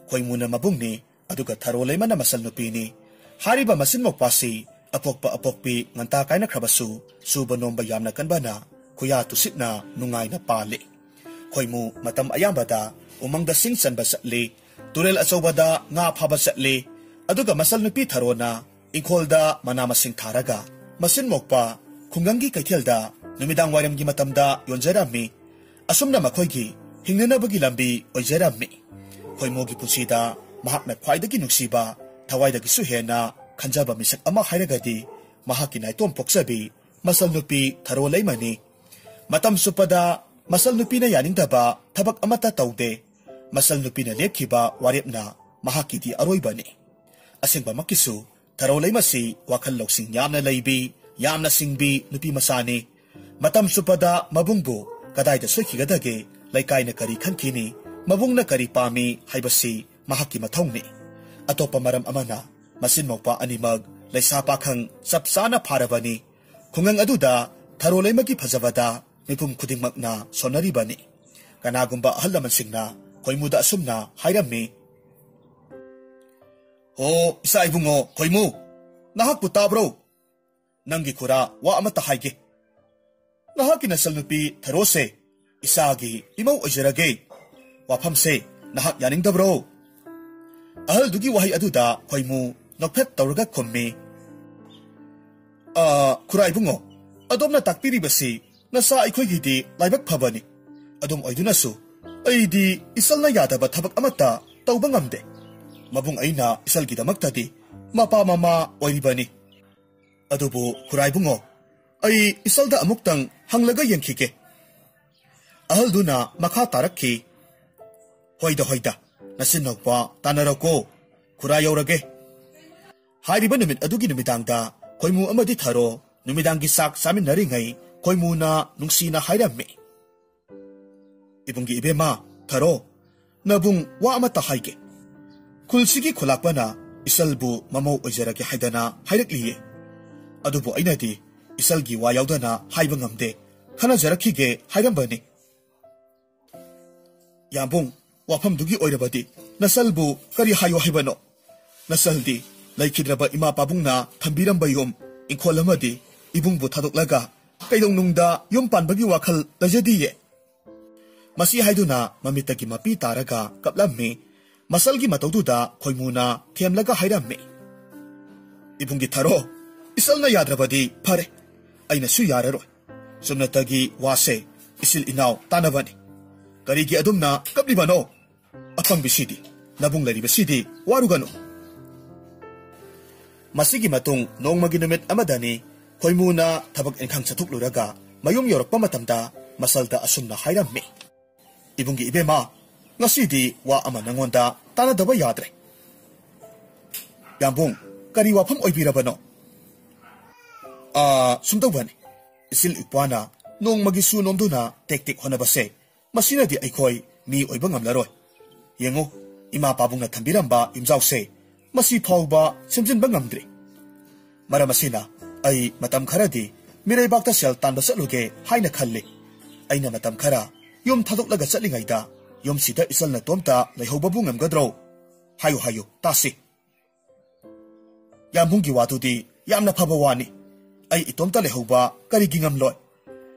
ꯈꯣꯏꯃꯨꯅ ꯃꯕꯨꯡꯅꯤ, ꯑꯗꯨꯒ ꯊꯔꯣ ꯂꯩꯃꯅ ꯃꯆꯜ ꯅꯨꯄꯤꯅꯤ꯫ ꯍꯥꯏꯔꯤꯕ ꯃꯆꯤꯟ ꯃꯧꯄ꯭ꯋꯥꯁꯤ ꯑꯄꯣꯛꯄ ꯑꯄꯣꯛꯄꯤ ꯉꯟꯇꯥ ꯀꯥꯏꯅꯈ꯭ꯔꯕꯁꯨ, ꯁꯨꯕ ꯅꯣꯝꯕ ꯌꯥꯝꯅ ꯀꯟꯕꯅ ꯈꯨꯌꯥ ꯇꯨꯁꯤꯠꯅ ꯅꯨꯡꯉꯥꯏꯅ ꯄꯥꯜꯂꯤ꯫ ꯈꯣꯏꯃꯨ ꯃꯇꯝ ꯑꯌꯥꯝꯕꯗ ꯎꯃꯪꯗ ꯁꯤꯡ ꯆꯟꯕ ꯆꯠꯂꯤ, ꯇꯨꯔꯦꯜ ꯑꯆꯧꯕꯗ ꯉꯥ ꯐꯥꯕ ꯆꯠꯂꯤ꯫ ꯑꯗꯨꯒ ꯃꯆꯜ ꯅꯨꯄꯤ ꯊꯔꯣꯅ ꯏꯪꯈꯣꯜꯗ ꯃꯅꯥ ꯃꯁꯤꯡ ꯊꯥꯔꯒ ꯃꯆꯤꯟ ꯃꯧꯄ꯭ꯋꯥ ꯈꯨꯡꯒꯪꯒꯤ ꯀꯩꯊꯦꯜꯗ ꯅꯨꯃꯤꯗꯥꯡ ꯋꯥꯏꯔꯝꯒꯤ ꯃꯇꯝꯗ ꯌꯣꯟꯖꯔꯝꯃꯤ꯫ ꯑꯁꯨꯝꯅ ꯃꯈꯣꯏꯒꯤ ꯍꯤꯡꯅꯅꯕꯒꯤ ꯂꯝꯕꯤ ꯑꯣꯏꯖꯔꯝꯃꯤ꯫ ꯈꯣꯏꯃꯨꯒꯤ ꯄꯨꯟꯁꯤꯗ ꯃꯍꯥꯛꯅ ꯈ꯭ꯋꯥꯏꯗꯒꯤ ꯅꯨꯡꯁꯤꯕ, ꯊꯋꯥꯏꯗꯒꯤꯁꯨ ꯍꯦꯟꯅ ꯈꯟꯖꯕ ꯃꯤꯁꯛ ꯑꯃ ꯍꯥꯏꯔꯒꯗꯤ ꯃꯍꯥꯛꯀꯤ ꯅꯥꯏꯇꯣꯝ ꯄꯣꯛꯆꯕꯤ ꯃꯆꯜ ꯅꯨꯄꯤ ꯊꯔꯣ ꯂꯩꯃꯅꯤ꯫ ꯃꯇꯝ ꯆꯨꯞꯄꯗ ꯃꯆꯜ ꯅꯨꯄꯤꯅ ꯌꯥꯅꯤꯡꯗꯕ ꯊꯕꯛ ꯑꯃꯠꯇ ꯇꯧꯗꯦ꯫ ꯃꯆꯜ ꯅꯨꯄꯤꯅ ꯂꯦꯞꯈꯤꯕ ꯋꯥꯔꯦꯞꯅ ꯃꯍꯥꯛꯀꯤꯗꯤ ꯑꯔꯣꯏꯕꯅꯤ꯫ ꯑꯁꯦꯡꯕꯃꯛꯀꯤꯁꯨ ꯊꯔꯣ ꯂꯩꯃꯁꯤ ꯋꯥꯈꯜ ꯂꯧꯁꯤꯡ ꯌꯥꯝꯅ ꯂꯩꯕꯤ, ꯌꯥꯝꯅ ꯁꯤꯡꯕꯤ ꯅꯨꯄꯤ ꯃꯆꯥꯅꯤ꯫ ꯃꯇꯝ ꯆꯨꯞꯄꯗ ꯃꯕꯨꯡꯕꯨ ꯀꯗꯥꯏꯗ ꯁꯣꯏꯈꯤꯒꯗꯒꯦ, ꯂꯩꯀꯥꯏꯅ ꯀꯔꯤ ꯈꯟꯈꯤꯅꯤ, ꯃꯕꯨꯡꯅ ꯀꯔꯤ ꯄꯥꯝꯃꯤ ꯍꯥꯏꯕꯁꯤ ꯃꯍꯥꯛꯀꯤ ꯃꯊꯧꯅꯤ꯫ ꯑꯇꯣꯞꯄ ꯃꯔꯝ ꯑꯃꯅ, ꯃꯆꯤꯟ ꯃꯧꯄꯥ ꯑꯅꯤꯃꯛ ꯂꯩꯁꯥ ꯄꯥꯈꯪ ꯆꯞ ꯆꯥꯅ ꯐꯥꯔꯕꯅꯤ꯫ ꯈꯨꯡꯒꯪ ꯑꯗꯨꯗ ꯊꯔꯣ ꯂꯩꯃꯒꯤ ꯐꯖꯕꯗ ꯃꯤꯄꯨꯝ ꯈꯨꯗꯤꯡꯃꯛꯅ ꯁꯣꯟꯅꯔꯤꯕꯅꯤ꯫ ꯀꯅꯥꯒꯨꯝꯕ ꯑꯍꯜ ꯂꯃꯟꯁꯤꯡꯅ ꯈꯣꯏꯃꯨꯗ ꯑꯁꯨꯝꯅ ꯍꯥꯏꯔꯝꯃꯤ, "ꯍꯣ, ꯏꯆꯥ ꯏꯕꯨꯡꯉꯣ ꯈꯣꯏꯃꯨ, ꯅꯍꯥꯛꯄꯨ ꯇꯥꯕ꯭ꯔꯣ? ꯅꯪꯒꯤ ꯈꯨꯔꯥ ꯋꯥ ꯑꯃꯠꯇ ꯍꯥꯏꯒꯦ꯫ ꯅꯍꯥꯛꯀꯤ ꯅꯆꯜꯅꯨꯄꯤ ꯊꯔꯣꯁꯦ ꯏꯆꯥꯒꯤ ꯏꯃꯧ ꯑꯣꯏꯖꯔꯒꯦ꯫ ꯋꯥꯐꯝꯁꯦ ꯅꯍꯥꯛ ꯌꯥꯅꯤꯡꯗꯕ꯭ꯔꯣ?" ꯑꯍꯜꯗꯨꯒꯤ ꯋꯥꯍꯩ ꯑꯗꯨꯗ ꯈꯣꯏꯃꯨ ꯅꯣꯛꯐꯦꯠ ꯇꯧꯔꯒ ꯈꯨꯝꯃꯤ, "ꯑ, ꯈꯨꯔꯥ ꯏꯕꯨꯡꯉꯣ, ꯑꯗꯣꯝꯅ ꯇꯥꯛꯄꯤꯔꯤꯕꯁꯤ ꯅꯆꯥ ꯑꯩꯈꯣꯏꯒꯤꯗꯤ ꯂꯥꯏꯕꯛ ꯐꯕꯅꯤ꯫ ꯑꯗꯨꯝ ꯑꯣꯏꯗꯨꯅꯁꯨ ꯑꯩꯗꯤ ꯏꯆꯜꯅ ꯌꯥꯗꯕ ꯊꯕꯛ ꯑꯃꯠꯇ ꯇꯧꯕ ꯉꯝꯗꯦ꯫ ꯃꯕꯨꯡ ꯑꯩꯅ ꯏꯆꯜꯒꯤꯗꯃꯛꯇꯗꯤ ꯃꯄꯥ ꯃꯃꯥ ꯑꯣꯏꯔꯤꯕꯅꯤ꯫ ꯑꯗꯨꯕꯨ ꯈꯨꯔꯥ ꯏꯕꯨꯡꯉꯣ, ꯑꯩ ꯏꯆꯜꯗ ꯑꯃꯨꯛꯇꯪ ꯍꯪꯂꯒ ꯌꯦꯡꯈꯤꯒꯦ꯫" ꯑꯍꯜꯗꯨꯅ ꯃꯈꯥ ꯇꯥꯔꯛꯈꯤ, "ꯍꯣꯏꯗ, ꯍꯣꯏꯗ, ꯅꯆꯤꯟꯅꯧꯄꯥ ꯇꯥꯟꯅꯔꯣꯀꯣ, ꯈꯨꯔꯥ ꯌꯧꯔꯒꯦ꯫" ꯍꯥꯏꯔꯤꯕ ꯅꯨꯃꯤꯠ ꯑꯗꯨꯒꯤ ꯅꯨꯃꯤꯗꯥꯡꯗ ꯈꯣꯏꯃꯨ ꯑꯃꯗꯤ ꯊꯔꯣ ꯅꯨꯃꯤꯗꯥꯡꯒꯤ ꯆꯥꯛ ꯆꯥꯃꯤꯟꯅꯔꯤꯉꯩ ꯈꯣꯏꯃꯨꯅ ꯅꯨꯡꯁꯤꯅ ꯍꯥꯏꯔꯝꯃꯤ, "ꯏꯕꯨꯡꯒꯤ ꯏꯕꯦꯝꯃ ꯊꯔꯣ, ꯅꯕꯨꯡ ꯋꯥ ꯑꯃꯠꯇ ꯍꯥꯏꯒꯦ꯫ ꯈꯨꯜꯁꯤꯒꯤ ꯈꯨꯂꯥꯛꯄꯅ ꯏꯆꯜꯕꯨ ꯃꯃꯧ ꯑꯣꯏꯖꯔꯒꯦ ꯍꯥꯏꯗꯅ ꯍꯥꯏꯔꯛꯂꯤꯌꯦ꯫ ꯑꯗꯨꯕꯨ ꯑꯩꯅꯗꯤ ꯏꯆꯜꯒꯤ ꯋꯥ ꯌꯥꯎꯗꯅ ꯍꯥꯏꯕ ꯉꯝꯗꯦ, ꯈꯟꯅꯖꯔꯛꯈꯤꯒꯦ ꯍꯥꯏꯔꯝꯕꯅꯤ꯫" "ꯌꯥꯝꯕꯨꯡ, ꯋꯥꯐꯝꯗꯨꯒꯤ ꯑꯣꯏꯔꯕꯗꯤ ꯅꯆꯜꯕꯨ ꯀꯔꯤ ꯍꯥꯏꯌꯣ ꯍꯥꯏꯕꯅꯣ? ꯅꯆꯜꯗꯤ ꯂꯩꯈꯤꯗ꯭ꯔꯕ ꯏꯃꯥ ꯄꯥꯕꯨꯡꯅ ꯊꯝꯕꯤꯔꯝꯕ ꯌꯨꯝ ꯏꯪꯈꯣꯜ ꯑꯃꯗꯤ ꯏꯕꯨꯡꯕꯨ ꯊꯥꯗꯣꯛꯂꯒ ꯀꯩꯗꯧꯅꯨꯡꯗ ꯌꯨꯝ ꯄꯥꯟꯕꯒꯤ ꯋꯥꯈꯜ ꯂꯩꯖꯗꯤꯌꯦ꯫" ꯃꯁꯤ ꯍꯥꯏꯗꯨꯅ ꯃꯃꯤꯠꯇꯒꯤ ꯃꯄꯤ ꯇꯥꯔꯒ ꯀꯞꯂꯝꯃꯤ꯫ ꯃꯆꯜꯒꯤ ꯃꯇꯧꯗꯨꯗ ꯈꯣꯏꯃꯨꯅ ꯊꯦꯝꯂꯒ ꯍꯥꯏꯔꯝꯃꯤ, "ꯏꯕꯨꯡꯒꯤ ꯊꯔꯣ, ꯏꯆꯜꯅ ꯌꯥꯗ꯭ꯔꯕꯗꯤ ꯐꯔꯦ, ꯑꯩꯅꯁꯨ ꯌꯥꯔꯔꯣꯏ꯫ ꯆꯨꯝꯅꯇꯒꯤ ꯋꯥꯁꯦ ꯏꯆꯤꯜ ꯏꯅꯥꯎ ꯇꯥꯟꯅꯕꯅꯤ꯫ ꯀꯔꯤꯒꯤ ꯑꯗꯨꯝꯅ ꯀꯞꯂꯤꯕꯅꯣ? ꯑꯄꯪꯕꯤꯁꯤꯗꯤ, ꯅꯕꯨꯡ ꯂꯩꯔꯤꯕꯁꯤꯗꯤ ꯋꯥꯔꯨꯒꯅꯨ꯫" ꯃꯁꯤꯒꯤ ꯃꯇꯨꯡ ꯅꯣꯡꯃꯒꯤ ꯅꯨꯃꯤꯠ ꯑꯃꯗꯅꯤ, ꯈꯣꯏꯃꯨꯅ ꯊꯕꯛ ꯏꯪꯈꯥꯡ ꯆꯠꯊꯣꯛꯂꯨꯔꯒ ꯃꯌꯨꯝ ꯌꯧꯔꯛꯄ ꯃꯇꯝꯗ ꯃꯆꯜꯗ ꯑꯁꯨꯝꯅ ꯍꯥꯏꯔꯝꯃꯤ, "ꯏꯕꯨꯡꯒꯤ ꯏꯕꯦꯝꯃ, ꯉꯁꯤꯗꯤ ꯋꯥ ꯑꯃ ꯅꯉꯣꯟꯗ ꯇꯥꯟꯅꯗꯕ ꯌꯥꯗ꯭ꯔꯦ꯫ ꯌꯥꯝꯕꯨꯡ, ꯀꯔꯤ ꯋꯥꯐꯝ ꯑꯣꯏꯕꯤꯔꯕꯅꯣ? ꯑꯥ, ꯁꯨꯝ ꯇꯧꯕꯅꯤ꯫ ꯏꯆꯤꯜ ꯏꯄ꯭ꯋꯥꯅ ꯅꯣꯡꯃꯒꯤ ꯁꯨ ꯅꯣꯝꯗꯨꯅ ꯇꯦꯛ ꯇꯦꯛ ꯍꯣꯠꯅꯕꯁꯦ, ꯃꯁꯤꯅꯗꯤ ꯑꯩꯈꯣꯏ ꯃꯤ ꯑꯣꯏꯕ ꯉꯝꯂꯔꯣꯏ꯫ ꯌꯦꯡꯉꯨ, ꯏꯃꯥ ꯄꯥꯕꯨꯡꯅ ꯊꯝꯕꯤꯔꯝꯕ ꯌꯨꯝꯖꯥꯎꯁꯦ ꯃꯁꯤ ꯐꯥꯎꯕ ꯁꯦꯝꯖꯤꯟꯕ ꯉꯝꯗ꯭ꯔꯤ꯫ ꯃꯔꯝ ꯑꯁꯤꯅ ꯑꯩ ꯃꯇꯝ ꯈꯔꯗꯤ ꯃꯤꯔꯩꯕꯥꯛꯇ ꯁꯦꯜ ꯇꯥꯟꯕ ꯆꯠꯂꯨꯒꯦ ꯍꯥꯏꯅ ꯈꯜꯂꯤ꯫ ꯑꯩꯅ ꯃꯇꯝ ꯈꯔ ꯌꯨꯝ ꯊꯥꯗꯣꯛꯂꯒ ꯆꯠꯂꯤꯉꯩꯗ ꯌꯨꯝꯁꯤꯗ ꯏꯆꯜ ꯅꯇꯣꯝꯇ ꯂꯩꯍꯧꯕꯕꯨ ꯉꯝꯒꯗ꯭ꯔꯣ? ꯍꯥꯏꯌꯨ, ꯍꯥꯏꯌꯨ, ꯇꯥꯁꯤ꯫ ꯌꯥꯝꯕꯨꯡꯒꯤ ꯋꯥꯗꯨꯗꯤ ꯌꯥꯝꯅ ꯐꯕ ꯋꯥꯅꯤ꯫ ꯑꯩ ꯏꯇꯣꯝꯇ ꯂꯩꯍꯧꯕ ꯀꯔꯤꯒꯤ ꯉꯝꯂꯣꯏ?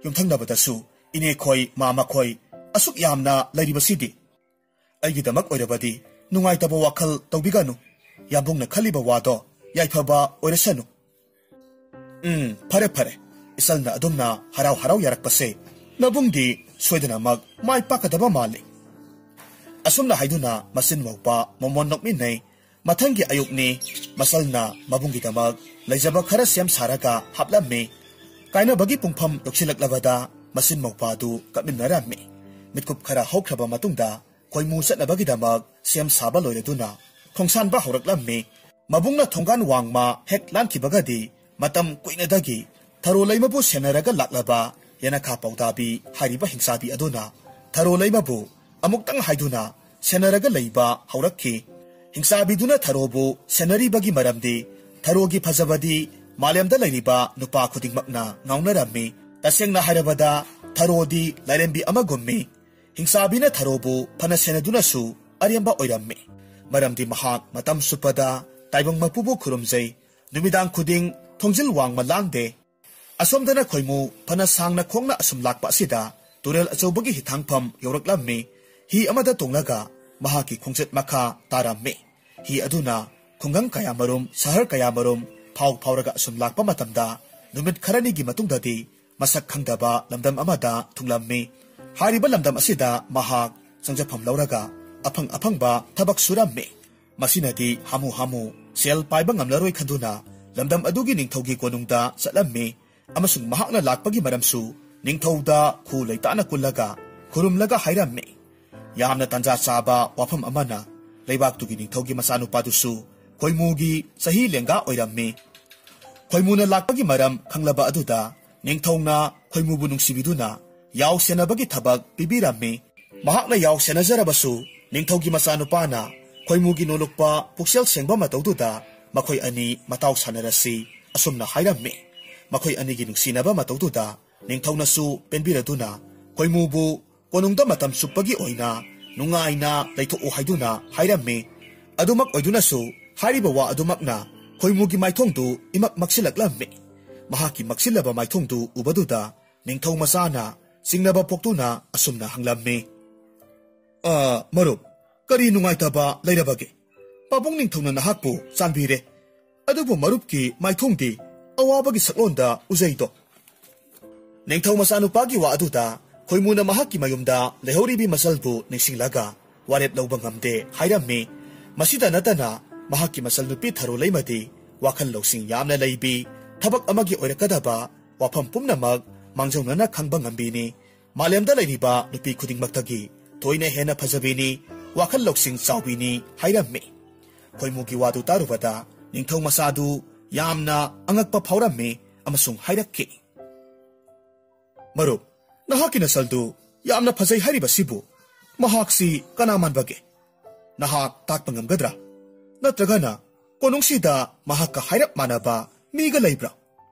ꯌꯨꯝꯊꯪꯅꯕꯗꯁꯨ ꯏꯅꯦꯈꯣꯏ, ꯃꯥꯃꯈꯣꯏ ꯑꯁꯨꯛ ꯌꯥꯝꯅ ꯂꯩꯔꯤꯕꯁꯤꯗꯤ꯫ ꯑꯩꯒꯤꯗꯃꯛ ꯑꯣꯏꯔꯕꯗꯤ ꯅꯨꯡꯉꯥꯏꯇꯕ ꯋꯥꯈꯜ ꯇꯧꯕꯤꯒꯅꯨ꯫ ꯌꯥꯝꯕꯨꯡꯅ ꯈꯜꯂꯤꯕ ꯋꯥꯗꯣ ꯌꯥꯏꯐꯕ ꯑꯣꯏꯔꯁꯅꯨ꯫ ꯎꯝ, ꯐꯔꯦ, ꯐꯔꯦ꯫ ꯏꯆꯜꯅ ꯑꯗꯨꯝꯅ ꯍꯔꯥꯎ ꯍꯔꯥꯎ ꯌꯥꯔꯛꯄꯁꯦ ꯅꯕꯨꯡꯗꯤ ꯁꯣꯏꯗꯅꯃꯛ ꯃꯥꯏ ꯄꯥꯛꯀꯗꯕ ꯃꯥꯜꯂꯤ꯫ ꯑꯁꯨꯝꯅ ꯍꯥꯏꯗꯨꯅ ꯃꯆꯤꯟ ꯃꯧꯄꯥ ꯃꯃꯣꯟ ꯅꯣꯛꯃꯤꯟꯅꯩ꯫ ꯃꯊꯪꯒꯤ ꯑꯌꯨꯛꯅꯤ꯫ ꯃꯆꯜꯅ ꯃꯕꯨꯡꯒꯤꯗꯃꯛ ꯂꯩꯖꯕ ꯈꯔ ꯁꯦꯝ ꯁꯥꯔꯒ ꯍꯥꯞꯂꯝꯃꯤ꯫ ꯀꯥꯏꯅꯕꯒꯤ ꯄꯨꯡꯐꯝ ꯌꯧꯁꯤꯜꯂꯛꯂꯕꯗ ꯃꯆꯤꯟ ꯃꯧꯄꯥꯗꯨ ꯀꯞꯃꯤꯟꯅꯔꯝꯃꯤ꯫ ꯃꯤꯠꯀꯨꯞ ꯈꯔ ꯍꯧꯈ꯭ꯔꯕ ꯃꯇꯨꯡꯗ ꯈꯣꯏꯃꯨ ꯆꯠꯅꯕꯒꯤꯗꯃꯛ ꯁꯦꯝ ꯁꯥꯕ ꯂꯣꯏꯔꯗꯨꯅ ꯈꯣꯡꯁꯥꯟꯕ ꯍꯧꯔꯛꯂꯝꯃꯤ꯫ ꯃꯕꯨꯡꯅ ꯊꯣꯡꯒꯥꯟ ꯋꯥꯡꯃ ꯍꯦꯛ ꯂꯥꯟꯈꯤꯕꯒꯗꯤ ꯃꯇꯝ ꯀꯨꯏꯅꯗꯒꯤ ꯊꯔꯣ ꯂꯩꯃꯕꯨ ꯁꯦꯟꯅꯔꯒ ꯂꯥꯛꯂꯕ ꯌꯦꯅꯈꯥ ꯄꯥꯎꯗꯥꯕꯤ ꯍꯥꯏꯔꯤꯕ ꯍꯤꯡꯆꯥꯕꯤ ꯑꯗꯨꯅ ꯊꯔꯣ ꯂꯩꯃꯕꯨ ꯑꯃꯨꯛꯇꯪ ꯍꯥꯏꯗꯨꯅ ꯁꯦꯟꯅꯔꯒ ꯂꯩꯕ ꯍꯧꯔꯛꯈꯤ꯫ ꯍꯤꯡꯆꯥꯕꯤꯗꯨꯅ ꯊꯔꯣꯕꯨ ꯁꯦꯟꯅꯔꯤꯕꯒꯤ ꯃꯔꯝꯗꯤ ꯊꯔꯣꯒꯤ ꯐꯖꯕꯗꯤ ꯃꯥꯂꯦꯝꯗ ꯂꯩꯔꯤꯕ ꯅꯨꯄꯥ ꯈꯨꯗꯤꯡꯃꯛꯅ ꯉꯥꯎꯅꯔꯝꯃꯤ꯫ ꯇꯁꯦꯡꯅ ꯍꯥꯏꯔꯕꯗ ꯊꯔꯣꯗꯤ ꯂꯥꯏꯔꯦꯝꯕꯤ ꯑꯃꯒꯨꯝꯃꯤ꯫ ꯍꯤꯡꯆꯥꯕꯤꯅ ꯊꯔꯣꯕꯨ ꯐꯅ ꯁꯦꯟꯅꯗꯨꯅꯁꯨ ꯑꯔꯦꯝꯕ ꯑꯣꯏꯔꯝꯃꯤ꯫ ꯃꯔꯝꯗꯤ ꯃꯍꯥꯛ ꯃꯇꯝ ꯆꯨꯞꯄꯗ ꯇꯥꯏꯕꯪ ꯃꯄꯨꯕꯨ ꯈꯨꯔꯨꯝꯖꯩ꯫ ꯅꯨꯃꯤꯗꯥꯡ ꯈꯨꯗꯤꯡ ꯊꯣꯡꯖꯤꯜ ꯋꯥꯡꯃ ꯂꯥꯟꯗꯦ꯫ ꯑꯁꯣꯝꯗꯅ ꯈꯣꯏꯃꯨ ꯐꯅ ꯁꯥꯡꯅ ꯈꯣꯡꯅ ꯑꯁꯨꯝ ꯂꯥꯛꯄ ꯑꯁꯤꯗ ꯇꯨꯔꯦꯜ ꯑꯆꯧꯕꯒꯤ ꯍꯤꯊꯥꯡꯐꯝ ꯌꯧꯔꯛꯂꯝꯃꯤ꯫ ꯍꯤ ꯑꯃꯗ ꯇꯣꯡꯂꯒ ꯃꯍꯥꯛꯀꯤ ꯈꯣꯡꯆꯠ ꯃꯈꯥ ꯇꯥꯔꯝꯃꯤ꯫ ꯍꯤ ꯑꯗꯨꯅ ꯈꯨꯡꯒꯪ ꯀꯌꯥꯃꯔꯨꯝ, ꯁꯍꯔ ꯀꯌꯥꯃꯔꯨꯝ ꯐꯥꯎ ꯐꯥꯎꯔꯒ ꯑꯁꯨꯝ ꯂꯥꯛꯄ ꯃꯇꯝꯗ ꯅꯨꯃꯤꯠ ꯈꯔꯅꯤꯒꯤ ꯃꯇꯨꯡꯗꯗꯤ ꯃꯁꯛ ꯈꯪꯗꯕ ꯂꯝꯗꯝ ꯑꯃꯗ ꯊꯨꯡꯂꯝꯃꯤ꯫ ꯍꯥꯏꯔꯤꯕ ꯂꯝꯗꯝ ꯑꯁꯤꯗ ꯃꯍꯥꯛ ꯆꯪꯖꯐꯝ ꯂꯧꯔꯒ ꯑꯐꯪ ꯑꯐꯪꯕ ꯊꯕꯛ ꯁꯨꯔꯝꯃꯤ꯫ ꯃꯁꯤꯅꯗꯤ ꯍꯥꯃꯨ ꯍꯥꯃꯨ ꯁꯦꯜ ꯄꯥꯏꯕ ꯉꯝꯂꯔꯣꯏ ꯈꯟꯗꯨꯅ ꯂꯝꯗꯝ ꯑꯗꯨꯒꯤ ꯅꯤꯡꯊꯧꯒꯤ ꯀꯣꯅꯨꯡꯗ ꯆꯠꯂꯝꯃꯤ ꯑꯃꯁꯨꯡ ꯃꯍꯥꯛꯅ ꯂꯥꯛꯄꯒꯤ ꯃꯔꯝꯁꯨ ꯅꯤꯡꯊꯧꯗ ꯈꯨ ꯂꯩꯇꯥꯅ ꯀꯨꯜꯂꯒ ꯈꯨꯔꯨꯝꯂꯒ ꯍꯥꯏꯔꯝꯃꯤ꯫ ꯌꯥꯝꯅ ꯇꯥꯟꯖꯥ ꯆꯥꯕ ꯋꯥꯐꯝ ꯑꯃꯅ, ꯂꯩꯕꯥꯛꯇꯨꯒꯤ ꯅꯤꯡꯊꯧꯒꯤ ꯃꯆꯥꯅꯨꯄꯥꯗꯨꯁꯨ ꯈꯣꯏꯃꯨꯒꯤ ꯆꯍꯤ ꯂꯦꯡꯒꯥ ꯑꯣꯏꯔꯝꯃꯤ꯫ ꯈꯣꯏꯃꯨꯅ ꯂꯥꯛꯄꯒꯤ ꯃꯔꯝ ꯈꯪꯂꯕ ꯑꯗꯨꯗ ꯅꯤꯡꯊꯧꯅ ꯈꯣꯏꯃꯨꯕꯨ ꯅꯨꯡꯁꯤꯕꯤꯗꯨꯅ ꯌꯥꯎ ꯁꯦꯟꯅꯕꯒꯤ ꯊꯕꯛ ꯄꯤꯕꯤꯔꯝꯃꯤ꯫ ꯃꯍꯥꯛꯅ ꯌꯥꯎ ꯁꯦꯟꯅꯖꯔꯕꯁꯨ ꯅꯤꯡꯊꯧꯒꯤ ꯃꯆꯥꯅꯨꯄꯥꯅ ꯈꯣꯏꯃꯨꯒꯤ ꯅꯣꯂꯨꯛꯄ ꯄꯨꯛꯆꯦꯜ ꯁꯦꯡꯕ ꯃꯇꯧꯗꯨꯗ ꯃꯈꯣꯏ ꯑꯅꯤ ꯃꯇꯥꯎ ꯁꯥꯟꯅꯔꯁꯤ ꯑꯁꯨꯝꯅ ꯍꯥꯏꯔꯝꯃꯤ꯫ ꯃꯈꯣꯏ ꯑꯅꯤꯒꯤ ꯅꯨꯡꯁꯤꯅꯕ ꯃꯇꯧꯗꯨꯗ ꯅꯤꯡꯊꯧꯅꯁꯨ ꯄꯦꯟꯕꯤꯔꯗꯨꯅ ꯈꯣꯏꯃꯨꯕꯨ ꯀꯣꯅꯨꯡꯗ ꯃꯇꯝ ꯆꯨꯞꯄꯒꯤ ꯑꯣꯏꯅ ꯅꯨꯡꯉꯥꯏꯅ ꯂꯩꯊꯣꯛꯎ ꯍꯥꯏꯗꯨꯅ ꯍꯥꯏꯔꯝꯃꯤ꯫ ꯑꯗꯨꯃꯛ ꯑꯣꯏꯗꯨꯅꯁꯨ ꯍꯥꯏꯔꯤꯕ ꯋꯥ ꯑꯗꯨꯃꯛꯅ ꯈꯣꯏꯃꯨꯒꯤ ꯃꯥꯏꯊꯣꯡꯗꯨ ꯏꯃꯛ ꯃꯛꯁꯤꯜꯂꯛꯂꯝꯃꯤ꯫ ꯃꯍꯥꯛꯀꯤ ꯃꯛꯁꯤꯜꯂꯕ ꯃꯥꯏꯊꯣꯡꯗꯨ ꯎꯕꯗꯨꯗ ꯅꯤꯡꯊꯧ ꯃꯆꯥꯅ ꯆꯤꯡꯅꯕ ꯄꯣꯛꯇꯨꯅ ꯑꯁꯨꯝꯅ ꯍꯪꯂꯝꯃꯤ, "ꯑ, ꯃꯔꯨꯞ, ꯀꯔꯤ ꯅꯨꯡꯉꯥꯏꯇꯕ ꯂꯩꯔꯕꯒꯦ? ꯄꯥꯕꯨꯡ ꯅꯤꯡꯊꯧꯅ ꯅꯍꯥꯛꯄꯨ ꯆꯥꯟꯕꯤꯔꯦ, ꯑꯗꯨꯕꯨ ꯃꯔꯨꯞꯀꯤ ꯃꯥꯏꯊꯣꯡꯗꯤ ꯑꯋꯥꯕꯒꯤ ꯁꯛꯂꯣꯟꯗ ꯎꯖꯩꯗꯣ?" ꯅꯤꯡꯊꯧ ꯃꯆꯥꯅꯨꯄꯥꯒꯤ ꯋꯥ ꯑꯗꯨꯗ ꯈꯣꯏꯃꯨꯅ ꯃꯍꯥꯛꯀꯤ ꯃꯌꯨꯝꯗ ꯂꯩꯍꯧꯔꯤꯕꯤ ꯃꯆꯜꯕꯨ ꯅꯤꯡꯁꯤꯡꯂꯒ ꯋꯥꯔꯦꯞ ꯂꯧꯕ ꯉꯝꯗꯦ ꯍꯥꯏꯔꯝꯃꯤ꯫ ꯃꯁꯤꯗ ꯅꯠꯇꯅ ꯃꯍꯥꯛꯀꯤ ꯃꯆꯜ ꯅꯨꯄꯤ ꯊꯔꯣ ꯂꯩꯃꯗꯤ ꯋꯥꯈꯜ ꯂꯧꯁꯤꯡ ꯌꯥꯝꯅ ꯂꯩꯕꯤ, ꯊꯕꯛ ꯑꯃꯒꯤ ꯑꯣꯏꯔꯛꯀꯗꯕ ꯋꯥꯐꯝ ꯄꯨꯝꯅꯃꯛ ꯃꯥꯡꯖꯧꯅꯅ ꯈꯪꯕ ꯉꯝꯕꯤꯅꯤ꯫ ꯃꯥꯂꯦꯝꯗ ꯂꯩꯔꯤꯕ ꯅꯨꯄꯤ ꯈꯨꯗꯤꯡꯃꯛꯇꯒꯤ ꯊꯣꯏꯅ ꯍꯦꯟꯅ ꯐꯖꯕꯤꯅꯤ, ꯋꯥꯈꯜ ꯂꯧꯁꯤꯡ ꯆꯥꯎꯕꯤꯅꯤ ꯍꯥꯏꯔꯝꯃꯤ꯫ ꯈꯣꯏꯃꯨꯒꯤ ꯋꯥꯗꯨ ꯇꯥꯔꯨꯕꯗ ꯅꯤꯡꯊꯧ ꯃꯆꯥꯗꯨ ꯌꯥꯝꯅ ꯑꯉꯛꯄ ꯐꯥꯎꯔꯝꯃꯤ ꯑꯃꯁꯨꯡ ꯍꯥꯏꯔꯛꯈꯤ, "ꯃꯔꯨꯞ, ꯅꯍꯥꯛꯀꯤ ꯅꯁꯜꯗꯨ ꯌꯥꯝꯅ ꯐꯖꯩ ꯍꯥꯏꯔꯤꯕꯁꯤꯕꯨ ꯃꯍꯥꯛꯁꯤ ꯀꯅꯥ ꯃꯥꯟꯕꯒꯦ? ꯅꯍꯥꯛ ꯇꯥꯛꯄ ꯉꯝꯒꯗ꯭ꯔꯥ? ꯅꯠꯇ꯭ꯔꯒꯅ ꯀꯣꯅꯨꯡꯁꯤꯗ ꯃꯍꯥꯛꯀ ꯍꯥꯏꯔꯞ ꯃꯥꯟꯅꯕ ꯃꯤꯒ ꯂꯩꯕ꯭ꯔꯥ?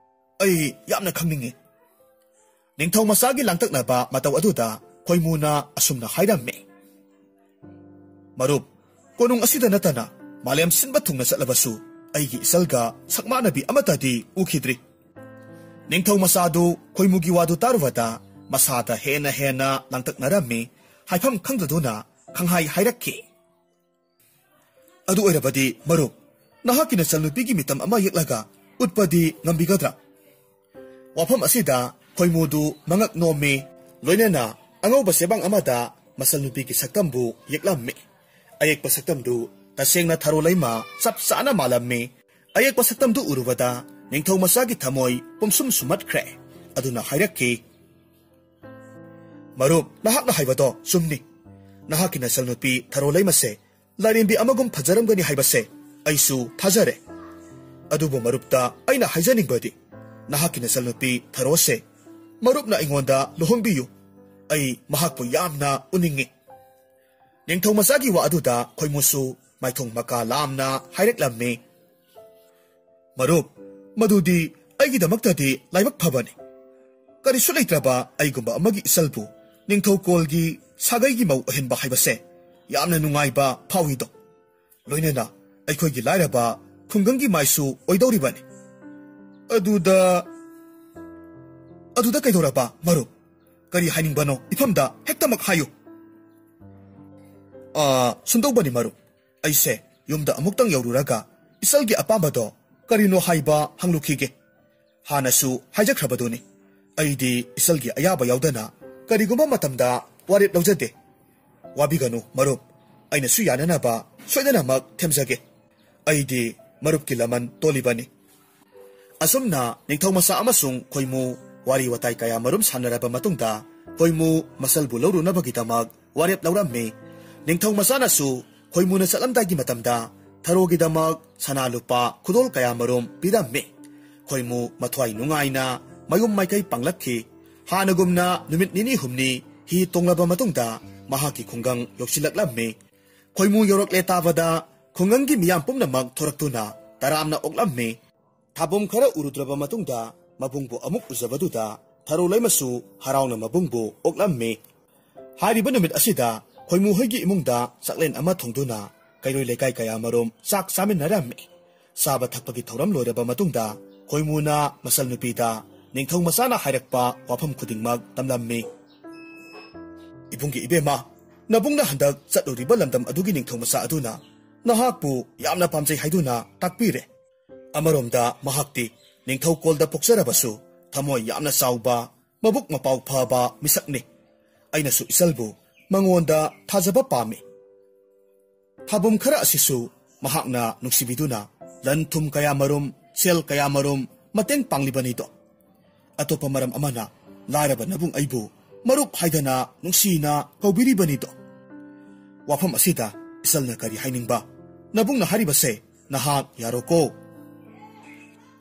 ꯑꯩ ꯌꯥꯝꯅ ꯈꯪꯅꯤꯡꯉꯤ꯫" ꯅꯤꯡꯊꯧ ꯃꯆꯥꯒꯤ ꯂꯥꯡꯇꯛꯅꯕ ꯃꯇꯧ ꯑꯗꯨꯗ ꯈꯣꯏꯃꯨꯅ ꯑꯁꯨꯝꯅ ꯍꯥꯏꯔꯝꯃꯤ, "ꯃꯔꯨꯞ, ꯀꯣꯅꯨꯡ ꯑꯁꯤꯗ ꯅꯠꯇꯅ ꯃꯥꯂꯦꯝ ꯁꯤꯟꯕ ꯊꯨꯡꯅ ꯆꯠꯂꯕꯁꯨ ꯑꯩꯒꯤ ꯏꯆꯜꯒ ꯁꯛꯃꯥꯟꯅꯕꯤ ꯑꯃꯠꯇꯗꯤ ꯎꯈꯤꯗ꯭ꯔꯤ꯫" ꯅꯤꯡꯊꯧ ꯃꯆꯥꯗꯨ ꯈꯣꯏꯃꯨꯒꯤ ꯋꯥꯗꯨ ꯇꯥꯔꯨꯕꯗ ꯃꯁꯥꯗ ꯍꯦꯟꯅ ꯍꯦꯟꯅ ꯂꯥꯡꯇꯛꯅꯔꯝꯃꯤ꯫ ꯍꯥꯏꯐꯝ ꯈꯪꯗꯗꯨꯅ ꯈꯪꯍꯥꯏ ꯍꯥꯏꯔꯛꯈꯤ, "ꯑꯗꯨ ꯑꯣꯏꯔꯕꯗꯤ ꯃꯔꯨꯞ, ꯅꯍꯥꯛꯀꯤ ꯅꯆꯜꯅꯨꯄꯤꯒꯤ ꯃꯤꯇꯝ ꯑꯃ ꯌꯦꯛꯂꯒ ꯎꯠꯄꯗꯤ ꯉꯝꯕꯤꯒꯗ꯭ꯔꯥ?" ꯋꯥꯐꯝ ꯑꯁꯤꯗ ꯈꯣꯏꯃꯨꯗꯨ ꯃꯉꯛ ꯅꯣꯝꯃꯤ, ꯂꯣꯏꯅꯅ ꯑꯉꯧꯕ ꯆꯦꯕꯥꯡ ꯑꯃꯗ ꯃꯆꯜꯅꯨꯄꯤꯒꯤ ꯁꯛꯇꯝꯕꯨ ꯌꯦꯛꯂꯝꯃꯤ꯫ ꯑꯌꯦꯛꯄ ꯁꯛꯇꯝꯗꯨ ꯇꯁꯦꯡꯅ ꯊꯔꯣ ꯂꯩꯃ ꯆꯞ ꯆꯥꯅ ꯃꯥꯜꯂꯝꯃꯤ꯫ ꯑꯌꯦꯛꯄ ꯁꯛꯇꯝꯗꯨ ꯎꯔꯨꯕꯗ ꯅꯤꯡꯊꯧ ꯃꯆꯥꯒꯤ ꯊꯃꯣꯏ ꯄꯨꯝꯁꯨꯝ ꯁꯨꯝꯍꯠꯈ꯭ꯔꯦ꯫ ꯑꯗꯨꯅ ꯍꯥꯏꯔꯛꯈꯤ, "ꯃꯔꯨꯞ, ꯅꯍꯥꯛꯅ ꯍꯥꯏꯕꯗꯣ ꯆꯨꯝꯅꯤ꯫ ꯅꯍꯥꯛꯀꯤ ꯅꯆꯜꯅꯨꯄꯤ ꯊꯔꯣ ꯂꯩꯃꯁꯦ ꯂꯥꯏꯔꯦꯝꯕꯤ ꯑꯃꯒꯨꯝ ꯐꯖꯔꯝꯒꯅꯤ ꯍꯥꯏꯕꯁꯦ ꯑꯩꯁꯨ ꯊꯥꯖꯔꯦ꯫ ꯑꯗꯨꯕꯨ ꯃꯔꯨꯞꯇ ꯑꯩꯅ ꯍꯥꯏꯖꯅꯤꯡꯕꯗꯤ, ꯅꯍꯥꯛꯀꯤ ꯅꯆꯜꯅꯨꯄꯤ ꯊꯔꯣꯁꯦ ꯃꯔꯨꯞꯅ ꯑꯩꯉꯣꯟꯗ ꯂꯨꯍꯣꯡꯕꯤꯌꯨ꯫ ꯑꯩ ꯃꯍꯥꯛꯄꯨ ꯌꯥꯝꯅ ꯎꯅꯤꯡꯉꯤ꯫ ꯅꯤꯡꯊꯧ ꯃꯆꯥꯒꯤ ꯋꯥ ꯑꯗꯨꯗ ꯈꯣꯏꯃꯨꯁꯨ ꯃꯥꯏꯊꯣꯡ ꯃꯀꯥ ꯂꯥꯝꯅ ꯍꯥꯏꯔꯛꯂꯝꯃꯤ, "ꯃꯔꯨꯞ, ꯃꯗꯨꯗꯤ ꯑꯩꯒꯤꯗꯃꯛꯇꯗꯤ ꯂꯥꯏꯕꯛ ꯐꯕꯅꯤ꯫ ꯀꯔꯤꯁꯨ ꯂꯩꯇ꯭ꯔꯕ ꯑꯩꯒꯨꯝꯕ ꯑꯃꯒꯤ ꯏꯆꯜꯕꯨ ꯅꯤꯡꯊꯧꯀꯣꯜꯒꯤ ꯁꯥꯒꯩꯒꯤ ꯃꯧ ꯑꯣꯏꯍꯟꯕ ꯍꯥꯏꯕꯁꯦ ꯌꯥꯝꯅ ꯅꯨꯡꯉꯥꯏꯕ ꯐꯥꯎꯏꯗꯣ꯫ ꯂꯣꯏꯅꯅ ꯑꯩꯈꯣꯏꯒꯤ ꯂꯥꯏꯔꯕ ꯈꯨꯡꯒꯪꯒꯤ ꯃꯥꯏꯁꯨ ꯑꯣꯏꯗꯧꯔꯤꯕꯅꯤ꯫ ꯑꯗꯨꯗ, ꯑꯗꯨꯗ ꯀꯩꯗꯧꯔꯕ, ꯃꯔꯨꯞ? ꯀꯔꯤ ꯍꯥꯏꯅꯤꯡꯕꯅꯣ? ꯏꯐꯝꯗ ꯍꯦꯛꯇꯃꯛ ꯍꯥꯏꯌꯨ꯫" "ꯑꯥ, ꯁꯨꯝꯗꯧꯕꯅꯤ, ꯃꯔꯨꯞ꯫ ꯑꯩꯁꯦ ꯌꯨꯝꯗ ꯑꯃꯨꯛꯇꯪ ꯌꯧꯔꯨꯔꯒ ꯏꯆꯜꯒꯤ ꯑꯄꯥꯝꯕꯗꯣ ꯀꯔꯤꯅꯣ ꯍꯥꯏꯕ ꯍꯪꯂꯨꯈꯤꯒꯦ꯫ ꯍꯥꯟꯅꯁꯨ ꯍꯥꯏꯖꯈ꯭ꯔꯕꯗꯨꯅꯤ, ꯑꯩꯗꯤ ꯏꯆꯜꯒꯤ ꯑꯌꯥꯕ ꯌꯥꯎꯗꯅ ꯀꯔꯤꯒꯨꯝꯕ ꯃꯇꯝꯗ ꯋꯥꯔꯦꯞ ꯂꯧꯖꯗꯦ꯫ ꯋꯥꯕꯤꯒꯅꯨ, ꯃꯔꯨꯞ꯫ ꯑꯩꯅꯁꯨ ꯌꯥꯅꯅꯕ ꯁꯣꯏꯗꯅꯃꯛ ꯊꯦꯝꯖꯒꯦ꯫ ꯑꯩꯗꯤ ꯃꯔꯨꯞꯀꯤ ꯂꯃꯟ ꯇꯣꯜꯂꯤꯕꯅꯤ꯫" ꯑꯁꯨꯝꯅ ꯅꯤꯡꯊꯧ ꯃꯆꯥ ꯑꯃꯁꯨꯡ ꯈꯣꯏꯃꯨ ꯋꯥꯔꯤ ꯋꯥꯇꯥꯏ ꯀꯌꯥ ꯃꯔꯨꯝ ꯁꯥꯟꯅꯔꯕ ꯃꯇꯨꯡꯗ, ꯈꯣꯏꯃꯨ ꯃꯆꯜꯕꯨ ꯂꯧꯔꯨꯅꯕꯒꯤꯗꯃꯛ ꯋꯥꯔꯦꯞ ꯂꯧꯔꯝꯃꯤ꯫ ꯅꯤꯡꯊꯧ ꯃꯆꯥꯅꯁꯨ ꯈꯣꯏꯃꯨꯅ ꯆꯠꯂꯝꯗꯥꯏꯒꯤ ꯃꯇꯝꯗ ꯊꯔꯣꯒꯤꯗꯃꯛ ꯁꯅꯥ ꯂꯨꯄꯥ ꯈꯨꯗꯣꯜ ꯀꯌꯥ ꯃꯔꯨꯝ ꯄꯤꯔꯝꯃꯤ꯫ ꯈꯣꯏꯃꯨ ꯃꯊ꯭ꯋꯥꯏ ꯅꯨꯡꯉꯥꯏꯅ ꯃꯌꯨꯝ ꯃꯥꯏꯀꯩ ꯄꯥꯡꯂꯛꯈꯤ꯫ ꯍꯥꯟꯅꯒꯨꯝꯅ ꯅꯨꯃꯤꯠ ꯅꯤꯅꯤ ꯍꯨꯝꯅꯤ ꯍꯤ ꯇꯣꯡꯂꯕ ꯃꯇꯨꯡꯗ, ꯃꯍꯥꯛꯀꯤ ꯈꯨꯡꯒꯪ ꯌꯧꯁꯤꯜꯂꯛꯂꯝꯃꯤ꯫ ꯈꯣꯏꯃꯨ ꯌꯧꯔꯛꯂꯦ ꯇꯥꯕꯗ, ꯈꯨꯡꯒꯪꯒꯤ ꯃꯤꯌꯥꯝ ꯄꯨꯝꯅꯃꯛ ꯊꯣꯔꯛꯇꯨꯅ ꯇꯔꯥꯝꯅ ꯑꯣꯛꯂꯝꯃꯤ꯫ ꯊꯥꯕꯨꯝ ꯈꯔ ꯎꯔꯨꯗ꯭ꯔꯕ ꯃꯇꯨꯡꯗ, ꯃꯕꯨꯡꯕꯨ ꯑꯃꯨꯛ ꯎꯖꯕꯗꯨꯗ, ꯊꯔꯣ ꯂꯩꯃꯁꯨ ꯍꯔꯥꯎꯅ ꯃꯕꯨꯡꯕꯨ ꯑꯣꯛꯂꯝꯃꯤ꯫ ꯍꯥꯏꯔꯤꯕ ꯅꯨꯃꯤꯠ ꯑꯁꯤꯗ ꯈꯣꯏꯃꯨ ꯍꯣꯏꯒꯤ ꯏꯃꯨꯡꯗ ꯆꯥꯛꯂꯦꯟ ꯑꯃ ꯊꯣꯡꯗꯨꯅ ꯀꯩꯔꯣꯏ ꯂꯩꯀꯥꯏ ꯀꯌꯥꯃꯔꯨꯝ ꯆꯥꯛ ꯆꯥꯃꯤꯟꯅꯔꯝꯃꯤ꯫ ꯆꯥꯕ ꯊꯛꯄꯒꯤ ꯊꯧꯔꯝ ꯂꯣꯏꯔꯕ ꯃꯇꯨꯡꯗ, ꯈꯣꯏꯃꯨꯅ ꯃꯆꯜꯅꯨꯄꯤꯗ ꯅꯤꯡꯊꯧ ꯃꯆꯥꯅ ꯍꯥꯏꯔꯛꯄ ꯋꯥꯐꯝ ꯈꯨꯗꯤꯡꯃꯛ ꯇꯝꯂꯝꯃꯤ꯫ "ꯏꯕꯨꯡꯒꯤ ꯏꯕꯦꯝꯃ, ꯅꯕꯨꯡꯅ ꯍꯟꯗꯛ ꯆꯠꯂꯨꯔꯤꯕ ꯂꯝꯗꯝ ꯑꯗꯨꯒꯤ ꯅꯤꯡꯊꯧ ꯃꯆꯥ ꯑꯗꯨꯅ ꯅꯍꯥꯛꯄꯨ ꯌꯥꯝꯅ ꯄꯥꯝꯖꯩ ꯍꯥꯏꯗꯨꯅ ꯇꯥꯛꯄꯤꯔꯦ꯫ ꯑꯃꯔꯣꯝꯗ ꯃꯍꯥꯛꯇꯤ ꯅꯤꯡꯊꯧꯀꯣꯜꯗ ꯄꯣꯛꯆꯔꯕꯁꯨ ꯊꯃꯣꯏ ꯌꯥꯝꯅ ꯆꯥꯎꯕ, ꯃꯕꯨꯛ ꯃꯄꯥꯎ ꯐꯕ ꯃꯤꯁꯛꯅꯤ꯫ ꯑꯩꯅꯁꯨ ꯏꯆꯜꯕꯨ ꯃꯉꯣꯟꯗ ꯊꯥꯖꯕ ꯄꯥꯝꯃꯤ꯫ ꯊꯥꯕꯨꯝ ꯈꯔ ꯑꯁꯤꯁꯨ ꯃꯍꯥꯛꯅ ꯅꯨꯡꯁꯤꯕꯤꯗꯨꯅ ꯂꯟ ꯊꯨꯝ ꯀꯌꯥꯃꯔꯨꯝ, ꯁꯦꯜ ꯀꯌꯥꯃꯔꯨꯝ ꯃꯇꯦꯡ ꯄꯥꯡꯂꯤꯕꯅꯤꯗꯣ꯫ ꯑꯇꯣꯞꯄ ꯃꯔꯝ ꯑꯃꯅ ꯂꯥꯏꯔꯕ ꯅꯕꯨꯡ ꯑꯩꯕꯨ ꯃꯔꯨꯞ ꯍꯥꯏꯗꯅ ꯅꯨꯡꯁꯤꯅ ꯀꯧꯕꯤꯔꯤꯕꯅꯤꯗꯣ꯫" ꯋꯥꯐꯝ ꯑꯁꯤꯗ ꯏꯆꯜꯅ ꯀꯔꯤ ꯍꯥꯏꯅꯤꯡꯕ? ꯅꯕꯨꯡꯅ ꯍꯥꯏꯔꯤꯕꯁꯦ ꯅꯍꯥꯛ ꯌꯥꯔꯣꯀꯣ꯫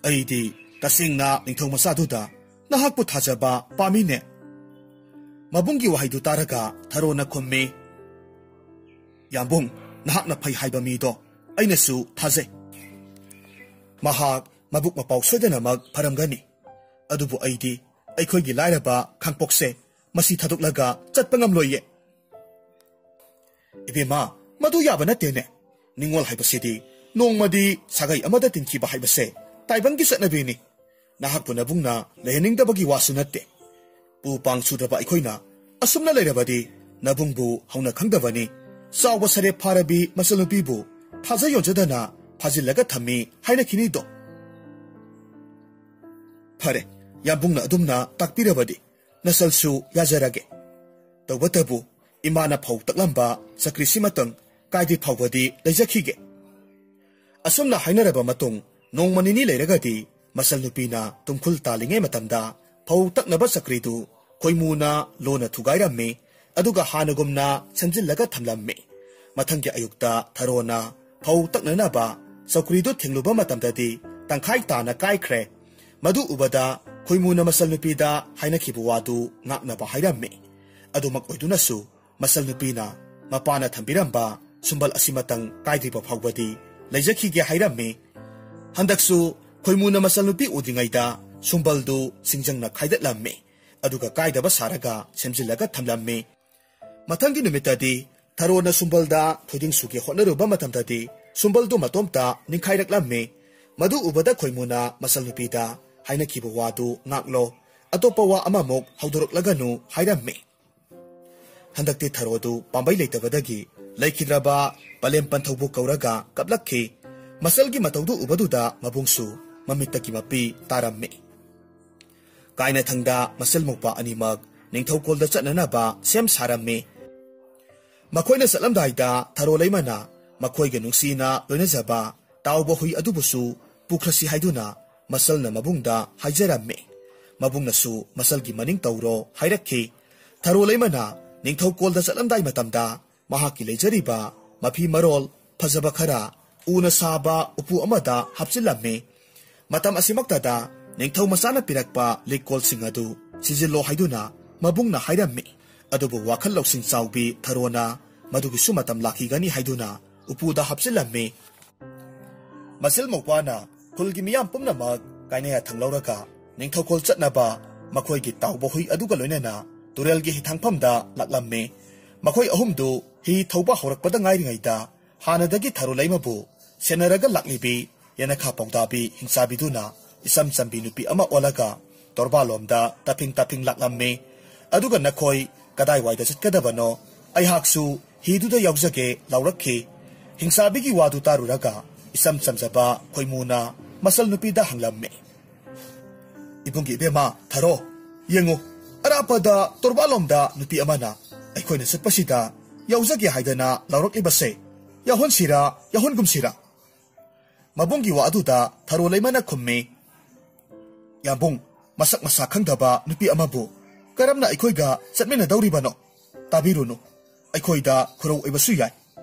ꯑꯩꯗꯤ ꯇꯁꯦꯡꯅ ꯅꯤꯡꯊꯧ ꯃꯆꯥꯗꯨꯗ ꯅꯍꯥꯛꯄꯨ ꯊꯥꯖꯕ ꯄꯥꯝꯃꯤꯅꯦ꯫ ꯃꯕꯨꯡꯒꯤ ꯋꯥꯍꯩꯗꯨ ꯇꯥꯔꯒ ꯊꯔꯣꯅ ꯈꯨꯝꯃꯤ, ꯌꯥꯝꯕꯨꯡ, ꯅꯍꯥꯛꯅ ꯐꯩ ꯍꯥꯏꯕ ꯃꯤꯗꯣ ꯑꯩꯅꯁꯨ ꯊꯥꯖꯩ꯫ ꯃꯍꯥꯛ ꯃꯕꯨꯛ ꯃꯄꯥꯎ ꯁꯣꯏꯗꯅꯃꯛ ꯐꯔꯝꯒꯅꯤ꯫ ꯑꯗꯨꯕꯨ ꯑꯩꯗꯤ ꯑꯩꯈꯣꯏꯒꯤ ꯂꯥꯏꯔꯕ ꯈꯥꯡꯄꯣꯛꯁꯦ ꯃꯁꯤ ꯊꯥꯗꯣꯛꯂꯒ ꯆꯠꯄ ꯉꯝꯂꯣꯏꯌꯦ꯫ ꯏꯕꯦꯝꯃ, ꯃꯗꯨ ꯌꯥꯕ ꯅꯠꯇꯦꯅꯦ꯫ ꯅꯤꯡꯉꯣꯜ ꯍꯥꯏꯕꯁꯤꯗꯤ ꯅꯣꯡꯃꯗꯤ ꯁꯥꯒꯩ ꯑꯃꯗ ꯇꯤꯟꯈꯤꯕ ꯍꯥꯏꯕꯁꯦ ꯇꯥꯏꯕꯪꯒꯤ ꯆꯠꯅꯕꯤꯅꯤ꯫ ꯅꯍꯥꯛꯄꯨ ꯅꯕꯨꯡꯅ ꯂꯩꯍꯟꯅꯤꯡꯗꯕꯒꯤ ꯋꯥꯁꯨ ꯅꯠꯇꯦ꯫ ꯄꯨ ꯄꯥꯡ ꯁꯨꯗ꯭ꯔꯕ ꯑꯩꯈꯣꯏꯅ ꯑꯁꯨꯝꯅ ꯂꯩꯔꯕꯗꯤ ꯅꯕꯨꯡꯕꯨ ꯍꯧꯅ ꯈꯪꯗꯕꯅꯤ꯫ ꯆꯥꯎꯕ ꯁꯔꯦꯞ ꯐꯥꯔꯕꯤ ꯃꯆꯜꯅꯨꯄꯤꯕꯨ ꯊꯥꯖ ꯌꯣꯟꯖꯗꯅ ꯐꯥꯖꯤꯜꯂꯒ ꯊꯝꯃꯤ ꯍꯥꯏꯅꯈꯤꯅꯤꯗꯣ꯫ ꯐꯔꯦ, ꯌꯥꯝꯕꯨꯡꯅ ꯑꯗꯨꯝꯅ ꯇꯥꯛꯄꯤꯔꯕꯗꯤ ꯅꯆꯜꯁꯨ ꯌꯥꯖꯔꯒꯦ꯫ ꯇꯧꯕꯇꯕꯨ ꯏꯃꯥꯅ ꯐꯧ ꯇꯛꯂꯝꯕ ꯆꯀ꯭ꯔꯤꯁꯤꯃꯇꯪ ꯀꯥꯏꯗ꯭ꯔꯤ ꯐꯥꯎꯕꯗꯤ ꯂꯩꯖꯈꯤꯒꯦ꯫ ꯑꯁꯨꯝꯅ ꯍꯥꯏꯅꯔꯕ ꯃꯇꯨꯡ ꯅꯣꯡꯃ ꯅꯤꯅꯤ ꯂꯩꯔꯒꯗꯤ ꯃꯆꯜ ꯅꯨꯄꯤꯅ ꯇꯨꯝꯈꯨꯜ ꯇꯥꯜꯂꯤꯉꯩ ꯃꯇꯝꯗ ꯐꯧ ꯇꯛꯅꯕ ꯆꯀ꯭ꯔꯤꯗꯨ ꯈꯣꯏꯃꯨꯅ ꯂꯣꯟꯅ ꯊꯨꯒꯥꯏꯔꯝꯃꯤ, ꯑꯗꯨꯒ ꯍꯥꯟꯅꯒꯨꯝꯅ ꯁꯦꯝꯖꯤꯜꯂꯒ ꯊꯝꯂꯝꯃꯤ꯫ ꯃꯊꯪꯒꯤ ꯑꯌꯨꯛꯇ ꯊꯔꯣꯅ ꯐꯧ ꯇꯛꯅꯅꯕ ꯆꯧꯀ꯭ꯔꯤꯗꯨ ꯊꯦꯡꯂꯨꯕ ꯃꯇꯝꯗꯗꯤ ꯇꯪꯈꯥꯏ ꯇꯥꯅ ꯀꯥꯏꯈ꯭ꯔꯦ꯫ ꯃꯗꯨ ꯎꯕꯗ ꯈꯣꯏꯃꯨꯅ ꯃꯆꯜ ꯅꯨꯄꯤꯗ ꯍꯥꯏꯅꯈꯤꯕ ꯋꯥꯗꯨ ꯉꯥꯛꯅꯕ ꯍꯥꯏꯔꯝꯃꯤ꯫ ꯑꯗꯨꯃꯛ ꯑꯣꯏꯗꯨꯅꯁꯨ ꯃꯆꯜ ꯅꯨꯄꯤꯅ ꯃꯄꯥꯅ ꯊꯝꯕꯤꯔꯝꯕ ꯁꯨꯝꯕꯜ ꯑꯁꯤꯃꯇꯪ ꯀꯥꯏꯗ꯭ꯔꯤꯕ ꯐꯥꯎꯕꯗꯤ ꯂꯩꯖꯈꯤꯒꯦ ꯍꯥꯏꯔꯝꯃꯤ꯫ ꯍꯟꯗꯛꯁꯨ ꯈꯣꯏꯃꯨꯅ ꯃꯆꯜ ꯅꯨꯄꯤ ꯎꯗ꯭ꯔꯤꯉꯩꯗ ꯁꯨꯝꯕꯜꯗꯨ ꯁꯤꯡꯖꯪꯅ ꯈꯥꯏꯗꯠꯂꯝꯃꯤ, ꯑꯗꯨꯒ ꯀꯥꯏꯗꯕ ꯁꯥꯔꯒ ꯁꯦꯝꯖꯤꯜꯂꯒ ꯊꯝꯂꯝꯃꯤ꯫ ꯃꯊꯪꯒꯤ ꯅꯨꯃꯤꯠꯇꯗꯤ ꯊꯔꯣꯅ ꯁꯨꯝꯕꯜꯗ ꯊꯣꯏꯗꯤꯡ ꯁꯨꯒꯦ ꯍꯣꯠꯅꯔꯨꯕ ꯃꯇꯝꯗꯗꯤ ꯁꯨꯝꯕꯜꯗꯨ ꯃꯇꯣꯝꯇ ꯅꯤꯡꯈꯥꯏꯔꯛꯂꯝꯃꯤ꯫ ꯃꯗꯨ ꯎꯕꯗ ꯈꯣꯏꯃꯨꯅ ꯃꯆꯜ ꯅꯨꯄꯤꯗ ꯍꯥꯏꯅꯈꯤꯕ ꯋꯥꯗꯨ ꯉꯥꯛꯂꯣ, ꯑꯇꯣꯞꯄ ꯋꯥ ꯑꯃꯃꯨꯛ ꯍꯧꯗꯣꯔꯛꯂꯒꯅꯨ ꯍꯥꯏꯔꯝꯃꯤ꯫ ꯍꯟꯗꯛꯇꯤ ꯊꯔꯣꯗꯨ ꯄꯥꯝꯕꯩ ꯂꯩꯇꯕꯗꯒꯤ ꯂꯩꯈꯤꯗ꯭ꯔꯕ ꯄꯂꯦꯝ ꯄꯟꯊꯧꯕꯨ ꯀꯧꯔꯒ ꯀꯞꯂꯛꯈꯤ꯫ ꯃꯆꯜꯒꯤ ꯃꯇꯧꯗꯨ ꯎꯕꯗꯨꯗ ꯃꯕꯨꯡꯁꯨ ꯃꯃꯤꯠꯇꯒꯤ ꯃꯄꯤ ꯇꯥꯔꯝꯃꯤ꯫ ꯀꯥꯏꯅꯊꯪꯗ ꯃꯆꯜ ꯃꯧꯄ꯭ꯋꯥ ꯑꯅꯤꯃꯛ ꯅꯤꯡꯊꯧꯀꯣꯜꯗ ꯆꯠꯅꯅꯕ ꯁꯦꯝ ꯁꯥꯔꯝꯃꯤ꯫ ꯃꯈꯣꯏꯅ ꯆꯠꯂꯝꯗꯥꯏꯗ ꯊꯔꯣ ꯂꯩꯃꯅ ꯃꯈꯣꯏꯒ ꯅꯨꯡꯁꯤꯅ ꯂꯣꯏꯅꯖꯕ ꯇꯥꯎꯕ ꯍꯨꯏ ꯑꯗꯨꯕꯨꯁꯨ ꯄꯨꯈ꯭ꯔꯁꯤ ꯍꯥꯏꯗꯨꯅ ꯃꯆꯜꯅ ꯃꯕꯨꯡꯗ ꯍꯥꯏꯖꯔꯝꯃꯤ꯫ ꯃꯕꯨꯡꯅꯁꯨ ꯃꯆꯜꯒꯤ ꯃꯅꯤꯡ ꯇꯧꯔꯣ ꯍꯥꯏꯔꯛꯈꯤ꯫ ꯊꯔꯣ ꯂꯩꯃꯅ ꯅꯤꯡꯊꯧꯀꯣꯜꯗ ꯆꯠꯂꯝꯗꯥꯏ ꯃꯇꯝꯗ ꯃꯍꯥꯛꯀꯤ ꯂꯩꯖꯔꯤꯕ ꯃꯐꯤ ꯃꯔꯣꯜ ꯐꯖꯕ ꯈꯔ ꯎꯅ ꯁꯥꯕ ꯎꯄꯨ ꯑꯃꯗ ꯍꯥꯞꯆꯤꯜꯂꯝꯃꯤ꯫ ꯃꯇꯝ ꯑꯁꯤꯃꯛꯇꯗ ꯅꯤꯡꯊꯧ ꯃꯆꯥꯅ ꯄꯤꯔꯛꯄ ꯂꯤꯛꯀꯣꯜꯁꯤꯡ ꯑꯗꯨ ꯁꯤꯖꯤꯜꯂꯣ ꯍꯥꯏꯗꯨꯅ ꯃꯕꯨꯡꯅ ꯍꯥꯏꯔꯝꯃꯤ꯫ ꯑꯗꯨꯕꯨ ꯋꯥꯈꯜ ꯂꯧꯁꯤꯡ ꯆꯥꯎꯕꯤ ꯊꯔꯣꯅ ꯃꯗꯨꯒꯤꯁꯨ ꯃꯇꯝ ꯂꯥꯛꯈꯤꯒꯅꯤ ꯍꯥꯏꯗꯨꯅ ꯎꯄꯨꯗ ꯍꯥꯞꯆꯤꯜꯂꯝꯃꯤ꯫ ꯃꯁꯤꯜ ꯃꯧꯄ꯭ꯋꯥꯅ ꯈꯨꯜꯒꯤ ꯃꯤꯌꯥꯝ ꯄꯨꯝꯅꯃꯛ ꯀꯥꯏꯅ ꯌꯥꯊꯪ ꯂꯧꯔꯒ ꯅꯤꯡꯊꯧꯈꯣꯜ ꯆꯠꯅꯕ ꯃꯈꯣꯏꯒꯤ ꯇꯥꯎꯕ ꯍꯨꯏ ꯑꯗꯨꯒ ꯂꯣꯏꯅꯅ ꯇꯨꯔꯦꯜꯒꯤ ꯍꯤꯊꯥꯡꯐꯝꯗ ꯂꯥꯛꯂꯝꯃꯤ꯫ ꯃꯈꯣꯏ ꯑꯍꯨꯝꯗꯨ ꯍꯤ ꯊꯧꯕ ꯍꯧꯔꯛꯄꯗ ꯉꯥꯏꯔꯤꯉꯩꯗ ꯍꯥꯟꯅꯗꯒꯤ ꯊꯔꯣ ꯂꯩꯃꯕꯨ ꯁꯦꯟꯅꯔꯒ ꯂꯥꯛꯂꯤꯕꯤ ꯌꯦꯅꯈꯥ ꯄꯥꯎꯗꯥꯕꯤ ꯍꯤꯡꯆꯥꯕꯤꯗꯨꯅ ꯏꯆꯝ ꯆꯝꯕꯤ ꯅꯨꯄꯤ ꯑꯃ ꯑꯣꯜꯂꯒ ꯇꯣꯔꯕꯥꯂꯣꯝꯗ ꯇꯥꯐꯤꯡ ꯇꯥꯐꯤꯡ ꯂꯥꯛꯂꯝꯃꯤ꯫ ꯑꯗꯨꯒ ꯅꯈꯣꯏ ꯀꯗꯥꯏꯋꯥꯏꯗ ꯆꯠꯀꯗꯕꯅꯣ? ꯑꯩꯍꯥꯛꯁꯨ ꯍꯤꯗꯨꯗ ꯌꯥꯎꯖꯒꯦ ꯂꯥꯎꯔꯛꯈꯤ꯫ ꯍꯤꯡꯆꯥꯕꯤꯒꯤ ꯋꯥꯗꯨ ꯇꯥꯔꯨꯔꯒ ꯏꯆꯝ ꯆꯝꯖꯕ ꯈꯣꯏꯃꯨꯅ ꯃꯁꯜ ꯅꯨꯄꯤꯗ ꯍꯪꯂꯝꯃꯤ꯫ ꯏꯕꯨꯡꯒꯤ ꯏꯕꯦꯝꯃ ꯊꯔꯣ, ꯌꯦꯡꯉꯨ, ꯑꯔꯥꯞꯄꯗ ꯇꯣꯔꯕꯥꯂꯣꯝꯗ ꯅꯨꯄꯤ ꯑꯃꯅ ꯑꯩꯈꯣꯏꯅ ꯆꯠꯄꯁꯤꯗ ꯌꯥꯎꯖꯒꯦ ꯍꯥꯏꯗꯅ ꯂꯥꯎꯔꯛꯂꯤꯕꯁꯦ ꯌꯥꯎꯍꯟꯁꯤꯔꯥ, ꯌꯥꯎꯍꯟꯒꯨꯝꯁꯤꯔꯥ? ꯃꯕꯨꯡꯒꯤ ꯋꯥ ꯑꯗꯨꯗ ꯊꯔꯣ ꯂꯩꯃꯅ ꯈꯨꯝꯃꯤ, ꯌꯥꯝꯕꯨꯡ, ꯃꯁꯛ ꯃꯁꯥ ꯈꯪꯗꯕ ꯅꯨꯄꯤ ꯑꯃꯕꯨ ꯀꯔꯝꯅ ꯑꯩꯈꯣꯏꯒ ꯆꯠꯃꯤꯟꯅꯗꯧꯔꯤꯕꯅꯣ? ꯇꯥꯕꯤꯔꯨꯅꯨ, ꯑꯩꯈꯣꯏꯗ ꯈꯨꯔꯧ ꯑꯣꯏꯕꯁꯨ ꯌꯥꯏ꯫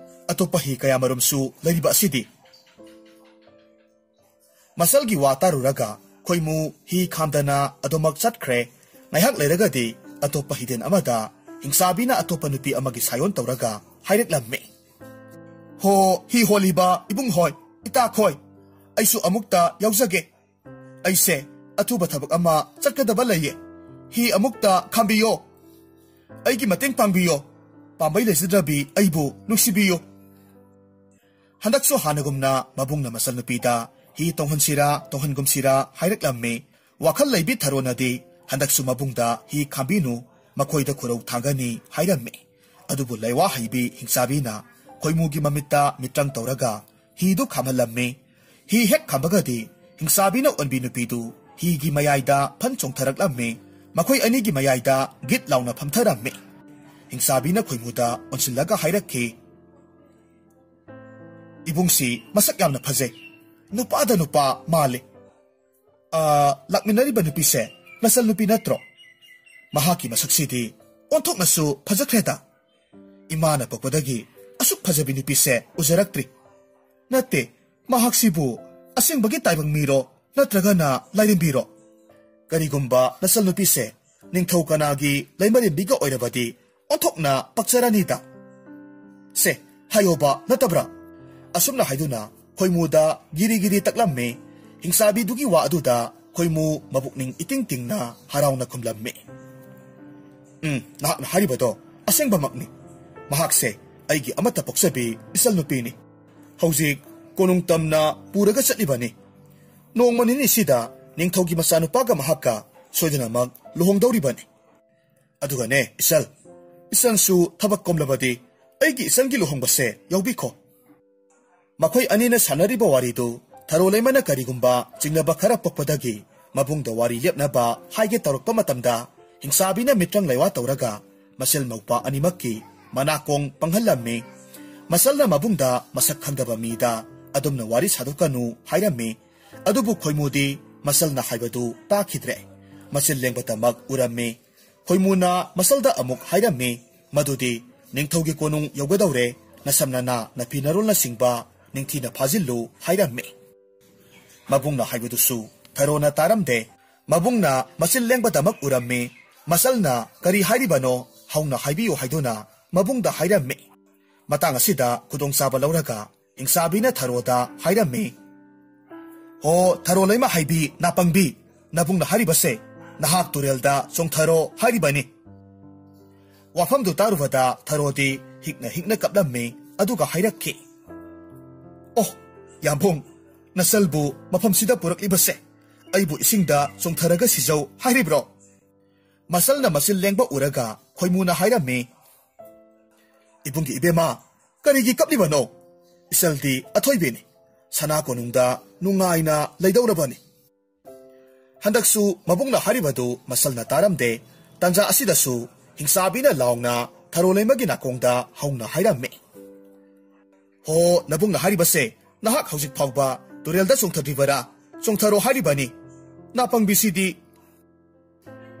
ꯑꯇꯣꯞꯄ ꯍꯤ ꯀꯌꯥꯃꯔꯨꯝꯁꯨ ꯂꯩꯔꯤꯕ ꯑꯁꯤꯗꯤ꯫ ꯃꯁꯜꯒꯤ ꯋꯥ ꯇꯥꯔꯨꯔꯒ ꯈꯣꯏꯃꯨ ꯍꯤ ꯈꯥꯝꯗꯅ ꯑꯗꯨꯃꯛ ꯆꯠꯈ꯭ꯔꯦ꯫ ꯉꯥꯏꯍꯥꯛ ꯂꯩꯔꯒꯗꯤ ꯑꯇꯣꯞꯄ ꯍꯤꯗꯦꯟ ꯑꯃꯗ ꯍꯤꯡꯆꯥꯕꯤꯅ ꯑꯇꯣꯞꯄ ꯅꯨꯄꯤ ꯑꯃꯒꯤ ꯁꯥꯌꯣꯟ ꯇꯧꯔꯒ ꯍꯥꯏꯔꯛꯂꯝꯃꯤ, ꯍꯣ, ꯍꯤ ꯍꯣꯜꯂꯤꯕ ꯏꯕꯨꯡ ꯍꯣꯏ, ꯏꯇꯥ ꯈꯣꯏ, ꯑꯩꯁꯨ ꯑꯃꯨꯛꯇ ꯌꯥꯎꯖꯒꯦ꯫ ꯑꯩꯁꯦ ꯑꯊꯨꯕ ꯊꯕꯛ ꯑꯃ ꯆꯠꯀꯗꯕ ꯂꯩꯌꯦ꯫ ꯍꯤ ꯑꯃꯨꯛꯇ ꯈꯥꯝꯕꯤꯌꯣ꯫ ꯑꯩꯒꯤ ꯃꯇꯦꯡ ꯄꯥꯡꯕꯤꯌꯣ꯫ ꯄꯥꯝꯕꯩ ꯂꯩꯖꯗ꯭ꯔꯕꯤ ꯑꯩꯕꯨ ꯅꯨꯡꯁꯤꯕꯤꯌꯨ꯫ ꯍꯟꯗꯛꯁꯨ ꯍꯥꯟꯅꯒꯨꯝꯅ ꯃꯕꯨꯡꯅ ꯃꯆꯜꯅꯨꯄꯤꯗ ꯍꯤ ꯇꯣꯡꯍꯟꯁꯤꯔꯥ ꯇꯣꯡꯍꯟꯒꯨꯝꯁꯤꯔꯥ ꯍꯥꯏꯔꯛꯂꯝꯃꯤ꯫ ꯋꯥꯈꯜ ꯂꯩꯕꯤ ꯊꯔꯣꯅꯗꯤ ꯍꯟꯗꯛꯁꯨ ꯃꯕꯨꯡꯗ ꯍꯤ ꯈꯥꯝꯕꯤꯅꯨ, ꯃꯈꯣꯏꯗ ꯈꯨꯔꯧ ꯊꯥꯡꯒꯅꯤ ꯍꯥꯏꯔꯝꯃꯤ꯫ ꯑꯗꯨꯕꯨ ꯂꯩꯋꯥ ꯍꯩꯕꯤ ꯍꯤꯡꯆꯥꯕꯤꯅ ꯈꯣꯏꯃꯨꯒꯤ ꯃꯃꯤꯠꯇ ꯃꯤꯇ꯭ꯔꯪ ꯇꯧꯔꯒ ꯍꯤꯗꯨ ꯈꯥꯝꯍꯜꯂꯝꯃꯤ꯫ ꯍꯤ ꯍꯦꯛ ꯈꯥꯝꯕꯒꯗꯤ ꯍꯤꯡꯆꯥꯕꯤꯅ ꯑꯣꯟꯕꯤ ꯅꯨꯄꯤꯗꯨ ꯍꯤꯒꯤ ꯃꯌꯥꯏꯗ ꯐꯟ ꯆꯣꯡꯊꯔꯛꯂꯝꯃꯤ꯫ ꯃꯈꯣꯏ ꯑꯅꯤꯒꯤ ꯃꯌꯥꯏꯗ ꯒꯤꯠ ꯂꯥꯎꯅ ꯐꯝꯊꯔꯝꯃꯤ꯫ ꯍꯤꯡꯆꯥꯕꯤꯅ ꯈꯣꯏꯃꯨꯗ ꯑꯣꯟꯁꯤꯜꯂꯒ ꯍꯥꯏꯔꯛꯈꯤ, ꯏꯕꯨꯡꯁꯤ ꯃꯁꯛ ꯌꯥꯝꯅ ꯐꯖꯩ꯫ ꯅꯨꯄꯥꯗ ꯅꯨꯄꯥ ꯃꯥꯜꯂꯤ꯫ ꯑ, ꯂꯥꯛꯃꯤꯟꯅꯔꯤꯕ ꯅꯨꯄꯤꯁꯦ ꯅꯆꯜ ꯅꯨꯄꯤ ꯅꯠꯇ꯭ꯔꯣ? ꯃꯍꯥꯛꯀꯤ ꯃꯁꯛꯁꯤꯗꯤ ꯑꯣꯟꯊꯣꯛꯅꯁꯨ ꯐꯖꯈ꯭ꯔꯦꯗ꯫ ꯏꯃꯥꯅ ꯄꯣꯛꯄꯗꯒꯤ ꯑꯁꯨꯛ ꯐꯖꯕꯤ ꯅꯨꯄꯤꯁꯦ ꯎꯖꯔꯛꯇ꯭ꯔꯤ꯫ ꯅꯠꯇꯦ, ꯃꯍꯥꯛꯁꯤꯕꯨ ꯑꯁꯦꯡꯕꯒꯤ ꯇꯥꯏꯕꯪ ꯃꯤꯔꯣ ꯅꯠꯇ꯭ꯔꯒꯅ ꯂꯥꯏꯔꯦꯝꯕꯤꯔꯣ? ꯀꯔꯤꯒꯨꯝꯕ ꯅꯆꯜ ꯅꯨꯄꯤꯁꯦ ꯅꯤꯡꯊꯧ ꯀꯅꯥꯒꯤ ꯂꯩꯃꯔꯦꯝꯕꯤꯒ ꯑꯣꯏꯔꯕꯗꯤ ꯑꯣꯟꯊꯣꯛꯅ ꯄꯛꯆꯔꯅꯤꯗ꯫ ꯁꯦ, ꯍꯥꯏꯌꯣꯕ ꯅꯠꯇꯕ꯭ꯔꯥ? ꯑꯁꯨꯝꯅ ꯍꯥꯏꯗꯨꯅ ꯈꯣꯏꯃꯨꯗ ꯒꯤꯔꯤ ꯒꯤꯔꯤ ꯇꯛꯂꯝꯃꯤ꯫ ꯍꯤꯡꯆꯥꯕꯤꯗꯨꯒꯤ ꯋꯥ ꯑꯗꯨꯗ ꯈꯣꯏꯃꯨ ꯃꯕꯨꯛꯅꯤꯡ ꯏꯇꯤꯡ ꯇꯤꯡꯅ ꯍꯔꯥꯎꯅ ꯈꯨꯝꯂꯝꯃꯤ꯫ "ꯎꯝ, ꯅꯍꯥꯛꯅ ꯍꯥꯏꯔꯤꯕꯗꯣ ꯑꯁꯦꯡꯕꯃꯛꯅꯤ꯫ ꯃꯍꯥꯛꯁꯦ ꯑꯩꯒꯤ ꯑꯃꯠꯇ ꯄꯣꯛꯆꯕꯤ ꯏꯆꯜ ꯅꯨꯄꯤꯅꯤ꯫ ꯍꯧꯖꯤꯛ ꯀꯣꯅꯨꯡ ꯇꯝꯅ ꯄꯨꯔꯒ ꯆꯠꯂꯤꯕꯅꯤ꯫ ꯅꯣꯡꯃ ꯅꯤꯅꯤꯁꯤꯗ ꯅꯤꯡꯊꯧꯒꯤ ꯃꯆꯥꯅꯨꯄꯥꯒ ꯃꯍꯥꯛꯀ ꯁꯣꯏꯗꯅꯃꯛ ꯂꯨꯍꯣꯡꯗꯧꯔꯤꯕꯅꯤ꯫ ꯑꯗꯨꯒꯅꯦ ꯏꯆꯜ, ꯏꯆꯟꯁꯨ ꯊꯕꯛ ꯀꯣꯝꯂꯕꯗꯤ ꯑꯩꯒꯤ ꯏꯆꯟꯒꯤ ꯂꯨꯍꯣꯡꯕꯁꯦ ꯌꯥꯎꯕꯤꯈꯣ꯫" ꯃꯈꯣꯏ ꯑꯅꯤꯅ ꯁꯥꯟꯅꯔꯤꯕ ꯋꯥꯔꯤꯗꯨ ꯊꯔꯣ ꯂꯩꯃꯅ ꯀꯔꯤꯒꯨꯝꯕ ꯆꯤꯡꯅꯕ ꯈꯔ ꯄꯣꯛꯄꯗꯒꯤ ꯃꯕꯨꯡꯗ ꯋꯥꯔꯤ ꯂꯦꯞꯅꯕ ꯍꯥꯏꯒꯦ ꯇꯧꯔꯛꯄ ꯃꯇꯝꯗ, ꯍꯤꯡꯆꯥꯕꯤꯅ ꯃꯤꯇ꯭ꯔꯪ ꯂꯩꯋꯥ ꯇꯧꯔꯒ ꯃꯆꯤꯜ ꯃꯧꯄ꯭ꯋꯥ ꯑꯅꯤꯃꯛꯀꯤ ꯃꯅꯥꯀꯣꯡ ꯄꯪꯍꯜꯂꯝꯃꯤ꯫ ꯃꯆꯜꯅ ꯃꯕꯨꯡꯗ ꯃꯁꯛ ꯈꯪꯗꯕ ꯃꯤꯗ ꯑꯗꯨꯝꯅ ꯋꯥꯔꯤ ꯁꯥꯗꯣꯛꯀꯅꯨ ꯍꯥꯏꯔꯝꯃꯤ꯫ ꯑꯗꯨꯕꯨ ꯈꯣꯏꯃꯨꯗꯤ ꯃꯆꯜꯅ ꯍꯥꯏꯕꯗꯨ ꯇꯥꯈꯤꯗ꯭ꯔꯦ꯫ ꯃꯆꯤꯜ ꯂꯦꯡꯕꯇꯃꯛ ꯎꯔꯝꯃꯤ꯫ ꯈꯣꯏꯃꯨꯅ ꯃꯆꯜꯗ ꯑꯃꯨꯛ ꯍꯥꯏꯔꯝꯃꯤ, ꯃꯗꯨꯗꯤ ꯅꯤꯡꯊꯧꯒꯤ ꯀꯣꯅꯨꯡ ꯌꯧꯒꯗꯧꯔꯦ, ꯅꯁꯝ ꯅꯅꯥ ꯅꯐꯤ ꯅꯔꯣꯜꯅꯆꯤꯡꯕ ꯅꯤꯡꯊꯤꯅ ꯐꯥꯖꯤꯜꯂꯨ ꯍꯥꯏꯔꯝꯃꯤ꯫ ꯃꯕꯨꯡꯅ ꯍꯥꯏꯕꯗꯨꯁꯨ ꯊꯔꯣꯅ ꯇꯥꯔꯝꯗꯦ꯫ ꯃꯕꯨꯡꯅ ꯃꯆꯤꯜ ꯂꯦꯡꯕꯗꯃꯛ ꯎꯔꯝꯃꯤ꯫ ꯃꯆꯜꯅ ꯀꯔꯤ ꯍꯥꯏꯔꯤꯕꯅꯣ ꯍꯧꯅ ꯍꯥꯏꯕꯤꯌꯨ ꯍꯥꯏꯗꯨꯅ ꯃꯕꯨꯡꯗ ꯍꯥꯏꯔꯝꯃꯤ꯫ ꯃꯇꯥꯡ ꯑꯁꯤꯗ ꯈꯨꯗꯣꯡꯆꯥꯕ ꯂꯧꯔꯒ ꯍꯤꯡꯆꯥꯕꯤꯅ ꯊꯔꯣꯗ ꯍꯥꯏꯔꯝꯃꯤ, "ꯍꯣ, ꯊꯔꯣ ꯂꯩꯃ ꯍꯥꯏꯕꯤ ꯅꯥꯄꯪꯕꯤ, ꯅꯕꯨꯡꯅ ꯍꯥꯏꯔꯤꯕꯁꯦ ꯅꯍꯥꯛ ꯇꯨꯔꯦꯜꯗ ꯆꯣꯡꯊꯔꯣ ꯍꯥꯏꯔꯤꯕꯅꯤ꯫" ꯋꯥꯐꯝꯗꯨ ꯇꯥꯔꯨꯕꯗ ꯊꯔꯣꯗꯤ ꯍꯤꯛꯅ ꯍꯤꯛꯅ ꯀꯞꯂꯝꯃꯤ, ꯑꯗꯨꯒ ꯍꯥꯏꯔꯛꯈꯤ, "ꯑꯣ, ꯌꯥꯝꯕꯨꯡ, ꯅꯆꯜꯕꯨ ꯃꯐꯝꯁꯤꯗ ꯄꯨꯔꯛꯂꯤꯕꯁꯦ ꯑꯩꯕꯨ ꯏꯁꯤꯡꯗ ꯆꯣꯡꯊꯔꯒ ꯁꯤꯖꯧ ꯍꯥꯏꯔꯤꯕ꯭ꯔꯣ?" ꯃꯆꯜꯅ ꯃꯆꯤꯜ ꯂꯦꯡꯕ ꯎꯔꯒ ꯈꯣꯏꯃꯨꯅ ꯍꯥꯏꯔꯝꯃꯤ, "ꯏꯕꯨꯡꯒꯤ ꯏꯕꯦꯝꯃ, ꯀꯔꯤꯒꯤ ꯀꯞꯂꯤꯕꯅꯣ? ꯏꯆꯜꯗꯤ ꯑꯊꯣꯏꯕꯤꯅꯤ, ꯁꯅꯥ ꯀꯣꯅꯨꯡꯗ ꯅꯨꯡꯉꯥꯏꯅ ꯂꯩꯗꯧꯔꯕꯅꯤ꯫" ꯍꯟꯗꯛꯁꯨ ꯃꯕꯨꯡꯅ ꯍꯥꯏꯔꯤꯕꯗꯨ ꯃꯆꯜꯅ ꯇꯥꯔꯝꯗꯦ꯫ ꯇꯥꯟꯖꯥ ꯑꯁꯤꯗꯁꯨ ꯍꯤꯡꯆꯥꯕꯤꯅ ꯂꯥꯎꯅ ꯊꯔꯣ ꯂꯩꯃꯒꯤ ꯅꯥꯀꯣꯡꯗ ꯍꯧꯅ ꯍꯥꯏꯔꯝꯃꯤ, "ꯍꯣ, ꯅꯕꯨꯡꯅ ꯍꯥꯏꯔꯤꯕꯁꯦ ꯅꯍꯥꯛ ꯍꯧꯖꯤꯛ ꯐꯥꯎꯕ ꯇꯨꯔꯦꯜꯗ ꯆꯣꯡꯊꯗ꯭ꯔꯤꯕꯔꯥ? ꯆꯣꯡꯊꯔꯣ ꯍꯥꯏꯔꯤꯕꯅꯤ, ꯅꯥꯄꯪꯕꯤꯁꯤꯗꯤ꯫"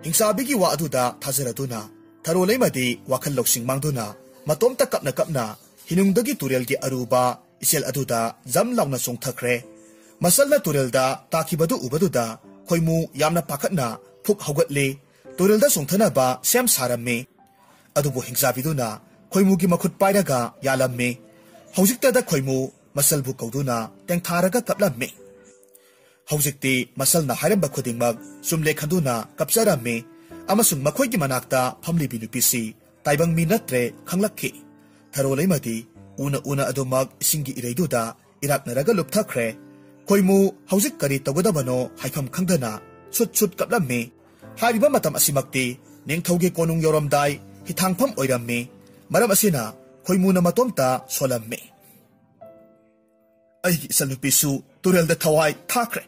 ꯍꯤꯡꯆꯥꯕꯤꯒꯤ ꯋꯥ ꯑꯗꯨꯗ ꯊꯥꯖꯔꯗꯨꯅ ꯊꯔꯣ ꯂꯩꯃꯗꯤ ꯋꯥꯈꯜ ꯂꯧꯁꯤꯡ ꯃꯥꯡꯗꯨꯅ ꯃꯇꯣꯝꯇ ꯀꯞꯅ ꯀꯞꯅ ꯍꯤꯅꯨꯡꯗꯒꯤ ꯇꯨꯔꯦꯜꯒꯤ ꯑꯔꯨꯕ ꯏꯆꯦꯜ ꯑꯗꯨꯗ ꯖꯝ ꯂꯥꯎꯅ ꯆꯣꯡꯊꯈ꯭ꯔꯦ꯫ ꯃꯁꯜꯅ ꯇꯨꯔꯦꯜꯗ ꯇꯥꯈꯤꯕꯗꯨ ꯎꯕꯗꯨꯗ ꯈꯣꯏꯃꯨ ꯌꯥꯝꯅ ꯄꯥꯈꯠꯅ ꯐꯨꯛ ꯍꯧꯒꯠꯂꯤ꯫ ꯇꯨꯔꯦꯜꯗ ꯆꯣꯡꯊꯅꯕ ꯁꯦꯝ ꯁꯥꯔꯝꯃꯤ꯫ ꯑꯗꯨꯕꯨ ꯍꯤꯡꯆꯥꯕꯤꯗꯨꯅ ꯈꯣꯏꯃꯨꯒꯤ ꯃꯈꯨꯠ ꯄꯥꯏꯔꯒ ꯌꯥꯜꯂꯝꯃꯤ꯫ ꯍꯧꯖꯤꯛꯇꯗ ꯈꯣꯏꯃꯨ ꯃꯁꯜꯕꯨ ꯀꯧꯗꯨꯅ ꯇꯦꯡꯊꯥꯔꯒ ꯀꯞꯂꯝꯃꯤ꯫ ꯍꯧꯖꯤꯛꯇꯤ ꯃꯁꯜꯅ ꯍꯥꯏꯔꯝꯕ ꯈꯨꯗꯤꯡꯃꯛ ꯆꯨꯝꯂꯦ ꯈꯟꯗꯨꯅ ꯀꯞꯆꯔꯝꯃꯤ꯫ ꯑꯃꯁꯨꯡ ꯃꯈꯣꯏꯒꯤ ꯃꯅꯥꯛꯇ ꯐꯝꯂꯤꯕꯤ ꯅꯨꯄꯤꯁꯤ ꯇꯥꯏꯕꯪ ꯃꯤ ꯅꯠꯇ꯭ꯔꯦ ꯈꯪꯂꯛꯈꯤ꯫ ꯊꯔꯣ ꯂꯩꯃꯗꯤ ꯎꯅ ꯎꯅ ꯑꯗꯨꯃꯛ ꯏꯁꯤꯡꯒꯤ ꯏꯔꯩꯗꯨꯗ ꯏꯔꯥꯛꯅꯔꯒ ꯂꯨꯞꯊꯈ꯭ꯔꯦ꯫ ꯈꯣꯏꯃꯨ ꯍꯧꯖꯤꯛ ꯀꯔꯤ ꯇꯧꯒꯗꯕꯅꯣ ꯍꯥꯏꯐꯝ ꯈꯪꯗꯅ ꯁꯨꯠ ꯁꯨꯠ ꯀꯞꯂꯝꯃꯤ꯫ ꯍꯥꯏꯔꯤꯕ ꯃꯇꯝ ꯑꯁꯤꯃꯛꯇꯤ ꯅꯤꯡꯊꯧꯒꯤ ꯀꯣꯅꯨꯡ ꯌꯧꯔꯝꯗꯥꯏ ꯍꯤꯊꯥꯡꯐꯝ ꯑꯣꯏꯔꯝꯃꯤ꯫ ꯃꯔꯝ ꯑꯁꯤꯅ ꯈꯣꯏꯃꯨꯅ ꯃꯇꯣꯝꯇ ꯁꯣꯜꯂꯝꯃꯤ꯫ "ꯑꯩꯒꯤ ꯏꯆꯟꯅꯨꯄꯤꯁꯨ ꯇꯨꯔꯦꯜꯗ ꯊꯋꯥꯏ ꯊꯥꯈ꯭ꯔꯦ꯫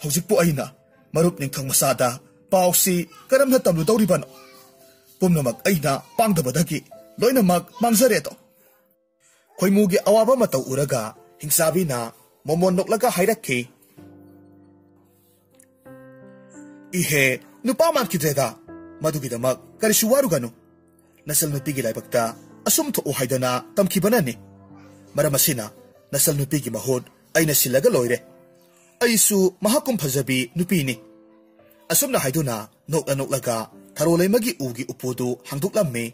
ꯍꯧꯖꯤꯛꯄꯨ ꯑꯩꯅ ꯃꯔꯨꯞ ꯅꯤꯡꯊꯧ ꯃꯆꯥꯗ ꯄꯥꯎꯁꯤ ꯀꯔꯝꯅ ꯇꯝꯂꯨꯗꯧꯔꯤꯕꯅꯣ? ꯄꯨꯝꯅꯃꯛ ꯑꯩꯅ ꯄꯥꯡꯗꯕꯗꯒꯤ ꯂꯣꯏꯅꯃꯛ ꯃꯥꯡꯖꯔꯦꯗꯣ꯫" ꯈꯣꯏꯃꯨꯒꯤ ꯑꯋꯥꯕ ꯃꯇꯧ ꯎꯔꯒ ꯍꯤꯡꯆꯥꯕꯤꯅ ꯃꯣꯃꯣꯟ ꯅꯣꯛꯂꯒ ꯍꯥꯏꯔꯛꯈꯤ, "ꯏꯍꯦ, ꯅꯨꯄꯥ ꯃꯥꯟꯈꯤꯗ꯭ꯔꯦꯗ꯫ ꯃꯗꯨꯒꯤꯗꯃꯛ ꯀꯔꯤꯁꯨ ꯋꯥꯔꯨꯒꯅꯨ꯫ ꯅꯆꯜ ꯅꯨꯄꯤꯒꯤ ꯂꯥꯏꯕꯛꯇ ꯑꯁꯨꯝ ꯊꯣꯛꯎ ꯍꯥꯏꯗꯅ ꯇꯝꯈꯤꯕꯅꯅꯤ꯫ ꯃꯔꯝ ꯑꯁꯤꯅ ꯅꯆꯜ ꯅꯨꯄꯤꯒꯤ ꯃꯍꯨꯠ ꯑꯩꯅ ꯁꯤꯜꯂꯒ ꯂꯣꯏꯔꯦ꯫ ꯑꯩꯁꯨ ꯃꯍꯥꯛꯀꯨꯝ ꯐꯖꯕꯤ ꯅꯨꯄꯤꯅꯤ꯫" ꯑꯁꯨꯝꯅ ꯍꯥꯏꯗꯨꯅ ꯅꯣꯛꯂ ꯅꯣꯛꯂꯒ ꯊꯔꯣ ꯂꯩꯃꯒꯤ ꯎꯒꯤ ꯎꯄꯨꯗꯨ ꯍꯥꯡꯗꯣꯛꯂꯝꯃꯤ꯫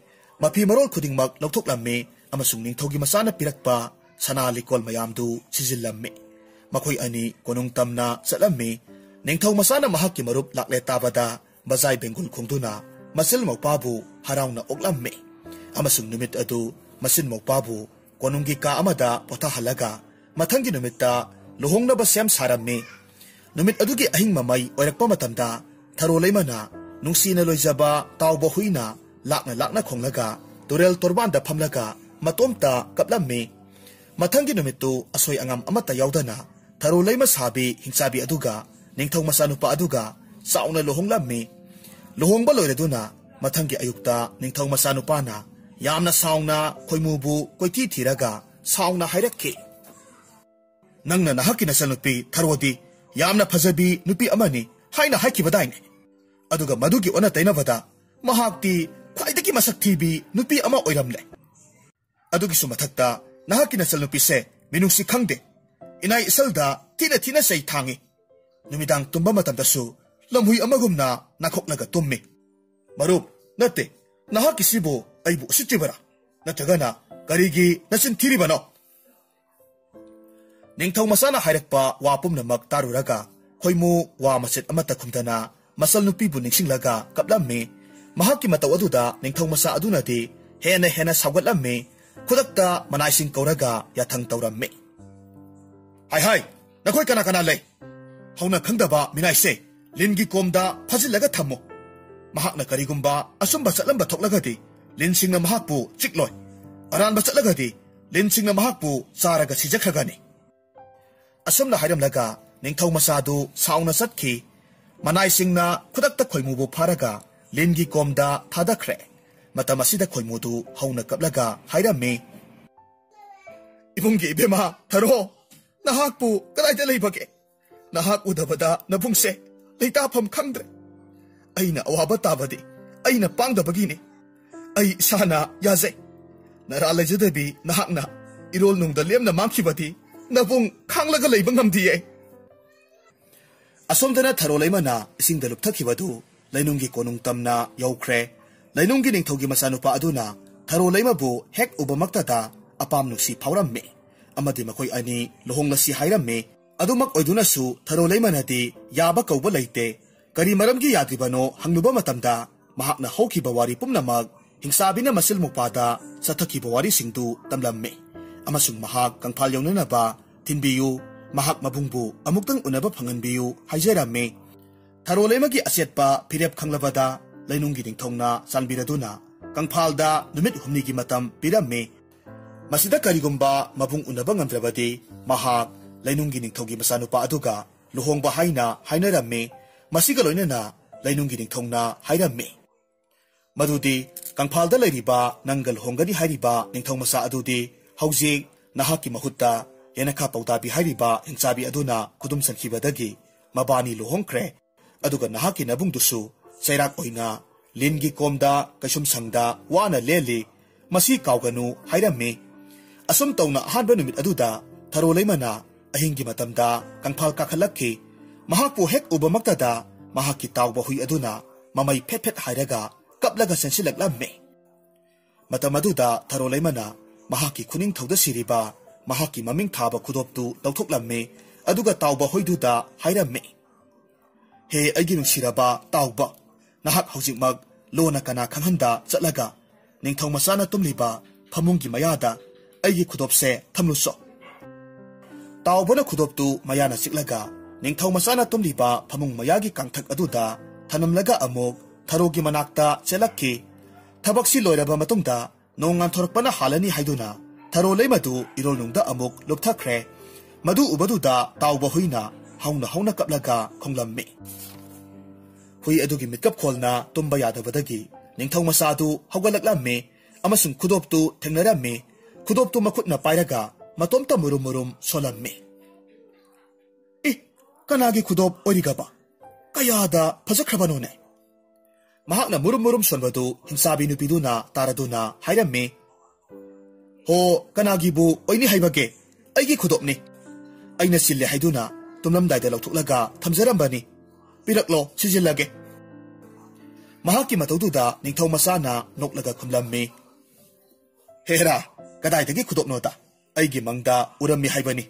ꯃꯐꯤ ꯃꯔꯣꯜ ꯈꯨꯗꯤꯡꯃꯛ ꯂꯧꯊꯣꯛꯂꯝꯃꯤ ꯑꯃꯁꯨꯡ ꯅꯤꯡꯊꯧꯒꯤ ꯃꯆꯥꯅ ꯄꯤꯔꯛꯄ ꯁꯅꯥ ꯂꯤꯛꯀꯣꯜ ꯃꯌꯥꯝꯗꯨ ꯁꯤꯖꯤꯜꯂꯝꯃꯤ꯫ ꯃꯈꯣꯏ ꯑꯅꯤ ꯀꯣꯅꯨꯡ ꯇꯝꯅ ꯆꯠꯂꯝꯃꯤ꯫ ꯅꯤꯡꯊꯧ ꯃꯆꯥꯅ ꯃꯍꯥꯛꯀꯤ ꯃꯔꯨꯞ ꯂꯥꯛꯂꯦ ꯇꯥꯕꯗ ꯕꯖꯥꯏ ꯕꯦꯡꯒꯨꯜ ꯈꯣꯡꯗꯨꯅ ꯃꯆꯤꯜ ꯃꯧꯄꯥꯕꯨ ꯍꯔꯥꯎꯅ ꯑꯣꯛꯂꯝꯃꯤ꯫ ꯑꯃꯁꯨꯡ ꯅꯨꯃꯤꯠ ꯑꯗꯨ ꯃꯆꯤꯟ ꯃꯧꯄꯥꯕꯨ ꯀꯣꯅꯨꯡꯒꯤ ꯀꯥ ꯑꯃꯗ ꯄꯣꯊꯥꯍꯜꯂꯒ ꯃꯊꯪꯒꯤ ꯅꯨꯃꯤꯠꯇ ꯂꯨꯍꯣꯡꯅꯕ ꯁꯦꯝ ꯁꯥꯔꯝꯃꯤ꯫ ꯅꯨꯃꯤꯠ ꯑꯗꯨꯒꯤ ꯑꯍꯤꯡ ꯃꯃꯩ ꯑꯣꯏꯔꯛꯄ ꯃꯇꯝꯗ ꯊꯔꯣ ꯂꯩꯃꯅ ꯅꯨꯡꯁꯤꯅ ꯂꯣꯏꯖꯕ ꯇꯥꯎꯕ ꯍꯨꯏꯅ ꯂꯥꯛꯅ ꯂꯥꯛꯅ ꯈꯣꯡꯂꯒ ꯇꯨꯔꯦꯜ ꯇꯣꯔꯕꯥꯟꯗ ꯐꯝꯂꯒ ꯃꯇꯣꯝꯇ ꯀꯞꯂꯝꯃꯤ꯫ ꯃꯊꯪꯒꯤ ꯅꯨꯃꯤꯠꯇꯨ ꯑꯁꯣꯏ ꯑꯉꯥꯝ ꯑꯃꯠꯇ ꯌꯥꯎꯗꯅ ꯊꯔꯣ ꯂꯩꯃ ꯁꯥꯕꯤ ꯍꯤꯡꯆꯥꯕꯤ ꯑꯗꯨꯒ ꯅꯤꯡꯊꯧ ꯃꯆꯥꯅꯨꯄꯥ ꯑꯗꯨꯒ ꯆꯥꯎꯅ ꯂꯨꯍꯣꯡꯂꯝꯃꯤ꯫ ꯂꯨꯍꯣꯡꯕ ꯂꯣꯏꯔꯗꯨꯅ ꯃꯊꯪꯒꯤ ꯑꯌꯨꯛꯇ ꯅꯤꯡꯊꯧ ꯃꯆꯥꯅꯨꯄꯥꯅ ꯌꯥꯝꯅ ꯁꯥꯎꯅ ꯈꯣꯏꯃꯨꯕꯨ ꯀꯣꯏꯊꯤ ꯊꯤꯔꯒ ꯁꯥꯎꯅ ꯍꯥꯏꯔꯛꯈꯤ, "ꯅꯪꯅ ꯅꯍꯥꯛꯀꯤ ꯅꯆꯟꯅꯨꯄꯤ ꯊꯔꯣꯗꯤ ꯌꯥꯝꯅ ꯐꯖꯕꯤ ꯅꯨꯄꯤ ꯑꯃꯅꯤ ꯍꯥꯏꯅ ꯍꯥꯏꯈꯤꯕꯗꯥꯏꯅꯦ? ꯑꯗꯨꯒ ꯃꯗꯨꯒꯤ ꯑꯣꯟꯅ ꯇꯩꯅꯕꯗ ꯃꯍꯥꯛꯇꯤ ꯈ꯭ꯋꯥꯏꯗꯒꯤ ꯃꯁꯛ ꯊꯤꯕꯤ ꯅꯨꯄꯤ ꯑꯃ ꯑꯣꯏꯔꯝꯂꯦ꯫ ꯑꯗꯨꯒꯤꯁꯨ ꯃꯊꯛꯇ ꯅꯍꯥꯛꯀꯤ ꯅꯆꯜꯅꯨꯄꯤꯁꯦ ꯃꯤꯅꯨꯡꯁꯤ ꯈꯪꯗꯦ꯫ ꯏꯅꯥꯏ ꯏꯁꯜꯗ ꯊꯤꯅ ꯊꯤꯅ ꯆꯩ ꯊꯥꯡꯉꯤ꯫ ꯅꯨꯃꯤꯗꯥꯡ ꯇꯨꯝꯕ ꯃꯇꯝꯗꯁꯨ ꯂꯝꯍꯨꯏ ꯑꯃꯒꯨꯝꯅ ꯅꯥꯈꯣꯛꯂꯒ ꯇꯨꯝꯃꯤ꯫ ꯃꯔꯨꯞ, ꯅꯠꯇꯦ, ꯅꯍꯥꯛꯀꯤꯁꯤꯕꯨ ꯑꯩꯕꯨ ꯎꯁꯤꯠꯇ꯭ꯔꯤꯕꯔꯥ? ꯅꯠꯇ꯭ꯔꯒꯅ ꯀꯔꯤꯒꯤ ꯅꯆꯤꯟ ꯊꯤꯔꯤꯕꯅꯣ? ꯅꯤꯡꯊꯧ ꯃꯆꯥꯅ ꯍꯥꯏꯔꯛꯄ ꯋꯥ ꯄꯨꯝꯅꯃꯛ ꯇꯥꯔꯨꯔꯒ ꯈꯣꯏꯃꯨ ꯋꯥ ꯃꯆꯦꯠ ꯑꯃꯠꯇ ꯈꯨꯝꯗꯅ ꯃꯆꯜ ꯅꯨꯄꯤꯕꯨ ꯅꯤꯡꯁꯤꯡꯂꯒ ꯀꯞꯂꯝꯃꯤ꯫ ꯃꯍꯥꯛꯀꯤ ꯃꯇꯧ ꯑꯗꯨꯗ ꯅꯤꯡꯊꯧ ꯃꯆꯥ ꯑꯗꯨꯅꯗꯤ ꯍꯦꯟꯅ ꯍꯦꯟꯅ ꯁꯥꯎꯒꯠꯂꯝꯃꯤ꯫ ꯈꯨꯗꯛꯇ ꯃꯅꯥꯏꯁꯤꯡ ꯀꯧꯔꯒ ꯌꯥꯊꯪ ꯇꯧꯔꯝꯃꯤ꯫ "ꯍꯥꯏ ꯍꯥꯏ, ꯅꯈꯣꯏ ꯀꯅꯥ ꯀꯅꯥ ꯂꯩ? ꯍꯧꯅ ꯈꯪꯗꯕ ꯃꯤꯅꯥꯏꯁꯦ ꯂꯤꯟꯒꯤ ꯀꯣꯝꯗ ꯐꯥꯖꯤꯜꯂꯒ ꯊꯝꯃꯨ꯫ ꯃꯍꯥꯛꯅ ꯀꯔꯤꯒꯨꯝꯕ ꯑꯆꯨꯝꯕ ꯆꯠꯂꯝꯕ ꯊꯣꯛꯂꯒꯗꯤ ꯂꯤꯟꯁꯤꯡꯅ ꯃꯍꯥꯛꯄꯨ ꯆꯤꯛꯂꯣꯏ꯫ ꯑꯔꯥꯟꯕ ꯆꯠꯂꯒꯗꯤ ꯂꯤꯟꯁꯤꯡꯅ ꯃꯍꯥꯛꯄꯨ ꯆꯥꯔꯒ ꯁꯤꯖꯈ꯭ꯔꯒꯅꯤ"꯫ ꯑꯁꯨꯝꯅ ꯍꯥꯏꯔꯝꯂꯒ ꯅꯤꯡꯊꯧ ꯃꯆꯥꯗꯨ ꯁꯥꯎꯅ ꯆꯠꯈꯤ꯫ ꯃꯅꯥꯏꯁꯤꯡꯅ ꯈꯨꯗꯛꯇ ꯈꯣꯏꯃꯨꯕꯨ ꯐꯥꯔꯒ ꯂꯤꯟꯒꯤ ꯀꯣꯝꯗ ꯊꯥꯗꯈ꯭ꯔꯦ꯫ ꯃꯇꯝ ꯑꯁꯤꯗ ꯈꯣꯏꯃꯨꯗꯨ ꯍꯧꯅ ꯀꯞꯂꯒ ꯍꯥꯏꯔꯝꯃꯤ, "ꯏꯕꯨꯡꯒꯤ ꯏꯕꯦꯝꯃ ꯊꯔꯣ, ꯅꯍꯥꯛꯄꯨ ꯀꯗꯥꯏꯗ ꯂꯩꯕꯒꯦ? ꯅꯍꯥꯛ ꯎꯗꯕꯗ ꯅꯕꯨꯡꯁꯦ ꯂꯩꯇꯥꯐꯝ ꯈꯪꯗ꯭ꯔꯦ꯫ ꯑꯩꯅ ꯑꯋꯥꯕ ꯇꯥꯕꯗꯤ ꯑꯩꯅ ꯄꯥꯡꯗꯕꯒꯤꯅꯤ꯫ ꯑꯩ ꯏꯁꯥꯅ ꯌꯥꯖꯩ꯫ ꯅꯔꯥ ꯂꯩꯖꯗꯕꯤ ꯅꯍꯥꯛꯅ ꯏꯔꯣꯜ ꯅꯨꯡꯗ ꯂꯦꯝꯅ ꯃꯥꯡꯈꯤꯕꯗꯤ ꯅꯕꯨꯡ ꯈꯥꯡꯂꯒ ꯂꯩꯕ ꯉꯝꯗꯤꯌꯦ"꯫ ꯑꯁꯣꯝꯗꯅ ꯊꯔꯣ ꯂꯩꯃꯅ ꯏꯁꯤꯡꯗ ꯂꯨꯞꯊꯈꯤꯕꯗꯨ ꯂꯩꯅꯨꯡꯒꯤ ꯀꯣꯅꯨꯡ ꯇꯝꯅ ꯌꯧꯈ꯭ꯔꯦ꯫ ꯂꯩꯅꯨꯡꯒꯤ ꯅꯤꯡꯊꯧꯒꯤ ꯃꯆꯥꯅꯨꯄꯥ ꯑꯗꯨꯅ ꯊꯔꯣ ꯂꯩꯃꯕꯨ ꯍꯦꯛ ꯎꯕꯃꯛꯇꯗ ꯑꯄꯥꯝ ꯅꯨꯡꯁꯤ ꯐꯥꯎꯔꯝꯃꯤ ꯑꯃꯗꯤ ꯃꯈꯣꯏ ꯑꯅꯤ ꯂꯨꯍꯣꯡꯂꯁꯤ ꯍꯥꯏꯔꯝꯃꯤ꯫ ꯑꯗꯨꯃꯛ ꯑꯣꯏꯗꯨꯅꯁꯨ ꯊꯔꯣ ꯂꯩꯃꯅꯗꯤ ꯌꯥꯕ ꯀꯧꯕ ꯂꯩꯇꯦ꯫ ꯀꯔꯤ ꯃꯔꯝꯒꯤ ꯌꯥꯗ꯭ꯔꯤꯕꯅꯣ ꯍꯪꯂꯨꯕ ꯃꯇꯝꯗ ꯃꯍꯥꯛꯅ ꯍꯧꯈꯤꯕ ꯋꯥꯔꯤ ꯄꯨꯝꯅꯃꯛ ꯍꯤꯡꯆꯥꯕꯤꯅ ꯃꯁꯤꯜ ꯃꯧꯄꯥꯗ ꯆꯠꯊꯈꯤꯕ ꯋꯥꯔꯤꯁꯤꯡꯗꯨ ꯇꯝꯂꯝꯃꯤ ꯑꯃꯁꯨꯡ ꯃꯍꯥꯛ ꯀꯪꯐꯥꯜ ꯌꯧꯅꯅꯕ ꯊꯤꯟꯕꯤꯌꯨ, ꯃꯍꯥꯛ ꯃꯕꯨꯡꯕꯨ ꯑꯃꯨꯛꯇꯪ ꯎꯅꯕ ꯐꯪꯍꯟꯕꯤꯌꯨ ꯍꯥꯏꯖꯔꯝꯃꯤ꯫ ꯊꯔꯣ ꯂꯩꯃꯒꯤ ꯑꯆꯦꯠꯄ ꯐꯤꯔꯦꯞ ꯈꯪꯂꯕꯗ ꯂꯩꯅꯨꯡꯒꯤ ꯅꯤꯡꯊꯧꯅ ꯆꯥꯟꯕꯤꯔꯗꯨꯅ ꯀꯪꯐꯥꯜꯗ ꯅꯨꯃꯤꯠ ꯍꯨꯝꯅꯤꯒꯤ ꯃꯇꯝ ꯄꯤꯔꯝꯃꯤ꯫ ꯃꯁꯤꯗ ꯀꯔꯤꯒꯨꯝꯕ ꯃꯕꯨꯡ ꯎꯅꯕ ꯉꯝꯗ꯭ꯔꯕꯗꯤ ꯃꯍꯥꯛ ꯂꯩꯅꯨꯡꯒꯤ ꯅꯤꯡꯊꯧꯒꯤ ꯃꯆꯥꯅꯨꯄꯥ ꯑꯗꯨꯒ ꯂꯨꯍꯣꯡꯕ ꯍꯥꯏꯅ ꯍꯥꯏꯅꯔꯝꯃꯤ꯫ ꯃꯁꯤꯒ ꯂꯣꯏꯅꯅ ꯂꯩꯅꯨꯡꯒꯤ ꯅꯤꯡꯊꯧꯅ ꯍꯥꯏꯔꯝꯃꯤ ꯃꯗꯨꯗꯤ ꯀꯪꯐꯥꯜꯗ ꯂꯩꯔꯤꯕ ꯅꯪꯒ ꯂꯨꯍꯣꯡꯒꯅꯤ ꯍꯥꯏꯔꯤꯕ ꯅꯤꯡꯊꯧ ꯃꯆꯥ ꯑꯗꯨꯗꯤ ꯍꯧꯖꯤꯛ ꯅꯍꯥꯛꯀꯤ ꯃꯍꯨꯠꯇ ꯌꯦꯅꯈꯥ ꯄꯧꯗꯥꯕꯤ ꯍꯥꯏꯔꯤꯕ ꯍꯤꯡꯆꯥꯕꯤ ꯑꯗꯨꯅ ꯈꯨꯗꯨꯝ ꯆꯟꯈꯤꯕꯗꯒꯤ ꯃꯕꯥꯅꯤ ꯂꯨꯍꯣꯡꯈ꯭ꯔꯦ꯫ ꯑꯗꯨꯒ ꯅꯍꯥꯛꯀꯤ ꯅꯕꯨꯡꯗꯨꯁꯨ ꯆꯩꯔꯥꯛ ꯑꯣꯏꯅ ꯂꯤꯟꯒꯤ ꯀꯣꯝꯗ ꯀꯩꯁꯨꯝꯁꯪꯗ ꯋꯥꯅ ꯂꯦꯜꯂꯤ꯫ "ꯃꯁꯤ ꯀꯥꯎꯒꯅꯨ" ꯍꯥꯏꯔꯝꯃꯤ꯫ ꯑꯁꯨꯝ ꯇꯧꯅ ꯑꯍꯥꯟꯕ ꯅꯨꯃꯤꯠ ꯑꯗꯨꯗ ꯊꯔꯣ ꯂꯩꯃꯅ ꯑꯍꯤꯡꯒꯤ ꯃꯇꯝꯗ ꯀꯪꯐꯥꯜ ꯀꯥꯈꯠꯂꯛꯈꯤ꯫ ꯃꯍꯥꯛꯄꯨ ꯍꯦꯛ ꯎꯕꯃꯛꯇꯗ ꯃꯍꯥꯛꯀꯤ ꯇꯥꯎꯕ ꯍꯨꯏ ꯑꯗꯨꯅ ꯃꯃꯩ ꯐꯦꯠ ꯐꯦꯠ ꯍꯥꯏꯔꯒ ꯀꯞꯂꯒ ꯆꯦꯟꯁꯤꯜꯂꯛꯂꯝꯃꯤ꯫ ꯃꯇꯝ ꯑꯗꯨꯗ ꯊꯔꯣ ꯂꯩꯃꯅ ꯃꯍꯥꯛꯀꯤ ꯈꯨꯅꯤꯡꯊꯧꯗ ꯁꯤꯔꯤꯕ ꯃꯍꯥꯛꯀꯤ ꯃꯃꯤꯡ ꯊꯥꯕ ꯈꯨꯗꯣꯞꯇꯨ ꯂꯧꯊꯣꯛꯂꯝꯃꯤ꯫ ꯑꯗꯨꯒ ꯇꯥꯎꯕ ꯍꯨꯏꯗꯨꯗ ꯍꯥꯏꯔꯝꯃꯤ, "ꯍꯦ ꯑꯩꯒꯤ ꯅꯨꯡꯁꯤꯔꯕ ꯇꯥꯎꯕ, ꯅꯍꯥꯛ ꯍꯧꯖꯤꯛꯃꯛ ꯂꯣꯟꯅ ꯀꯅꯥ ꯈꯪꯍꯟꯗ ꯆꯠꯂꯒ ꯅꯤꯡꯊꯧ ꯃꯆꯥꯅ ꯇꯨꯝꯂꯤꯕ ꯐꯃꯨꯡꯒꯤ ꯃꯌꯥꯗ ꯑꯩꯒꯤ ꯈꯨꯗꯣꯞꯁꯦ ꯊꯝꯂꯨꯆꯣ꯫" ꯇꯥꯎꯕꯅ ꯈꯨꯗꯣꯞꯇꯨ ꯃꯌꯥꯅ ꯆꯤꯛꯂꯒ ꯅꯤꯡꯊꯧ ꯃꯆꯥꯅ ꯇꯨꯝꯂꯤꯕ ꯐꯃꯨꯡ ꯃꯌꯥꯒꯤ ꯀꯥꯡꯊꯛ ꯑꯗꯨꯗ ꯊꯅꯝꯂꯒ ꯑꯃꯨꯛ ꯊꯔꯣꯒꯤ ꯃꯅꯥꯛꯇ ꯆꯦꯜꯂꯛꯈꯤ꯫ ꯊꯕꯛꯁꯤ ꯂꯣꯏꯔꯕ ꯃꯇꯨꯡꯗ ꯅꯣꯡ ꯉꯥꯟꯊꯣꯔꯛꯄꯅ ꯍꯥꯜꯂꯅꯤ ꯍꯥꯏꯗꯨꯅ ꯊꯔꯣ ꯂꯩꯃꯗꯨ ꯏꯔꯣꯜꯅꯨꯡꯗ ꯑꯃꯨꯛ ꯂꯨꯞꯊꯈ꯭ꯔꯦ꯫ ꯃꯗꯨ ꯎꯕꯗꯨꯗ ꯇꯥꯎꯕ ꯍꯨꯏꯅ ꯍꯧꯅ ꯍꯧꯅ ꯀꯞꯂꯒ ꯈꯣꯡꯂꯝꯃꯤ꯫ ꯍꯨꯏ ꯑꯗꯨꯒꯤ ꯃꯤꯠꯀꯞ ꯈꯣꯜꯅ ꯇꯨꯝꯕ ꯌꯥꯗꯕꯗꯒꯤ ꯅꯤꯡꯊꯧ ꯃꯆꯥꯗꯨ ꯍꯧꯒꯠꯂꯛꯂꯝꯃꯤ ꯑꯃꯁꯨꯡ ꯈꯨꯗꯣꯞꯇꯨ ꯊꯦꯡꯅꯔꯝꯃꯤ꯫ ꯈꯨꯗꯣꯞꯇꯨ ꯃꯈꯨꯠꯅ ꯄꯥꯏꯔꯒ ꯃꯇꯣꯝꯇ ꯃꯨꯔꯨꯝ ꯃꯨꯔꯨꯝ ꯁꯣꯜꯂꯝꯃꯤ꯫ "ꯏ, ꯀꯅꯥꯒꯤ ꯈꯨꯗꯣꯞ ꯑꯣꯏꯔꯤꯒꯕ? ꯀꯌꯥꯗ ꯐꯖꯈ꯭ꯔꯕꯅꯣꯅꯦ!" ꯃꯍꯥꯛꯅ ꯃꯨꯔꯨꯝ ꯃꯨꯔꯨꯝ ꯁꯣꯟꯕꯗꯨ ꯍꯤꯡꯆꯥꯕꯤ ꯅꯨꯄꯤꯗꯨꯅ ꯇꯥꯔꯗꯨꯅ ꯍꯥꯏꯔꯝꯃꯤ, "ꯍꯣ, ꯀꯅꯥꯒꯤꯕꯨ ꯑꯣꯏꯅꯤ ꯍꯥꯏꯕꯒꯦ? ꯑꯩꯒꯤ ꯈꯨꯗꯣꯞꯅꯤ꯫ ꯑꯩꯅ ꯆꯤꯜꯂꯦ ꯍꯥꯏꯗꯨꯅ ꯇꯨꯝꯂꯝꯗꯥꯏꯗ ꯂꯧꯊꯣꯛꯂꯒ ꯊꯝꯖꯔꯝꯕꯅꯤ꯫ ꯄꯤꯔꯛꯂꯣ, ꯁꯤꯖꯤꯜꯂꯒꯦ꯫" ꯃꯍꯥꯛꯀꯤ ꯃꯇꯧꯗꯨꯗ ꯅꯤꯡꯊꯧ ꯃꯆꯥꯅ ꯅꯣꯛꯂꯒ ꯈꯨꯝꯂꯝꯃꯤ, "ꯍꯦꯔꯥ, ꯀꯗꯥꯏꯗꯒꯤ ꯈꯨꯗꯣꯞꯅꯣꯗ? ꯑꯩꯒꯤ ꯃꯪꯗ ꯎꯔꯝꯃꯤ ꯍꯥꯏꯕꯅꯤ꯫"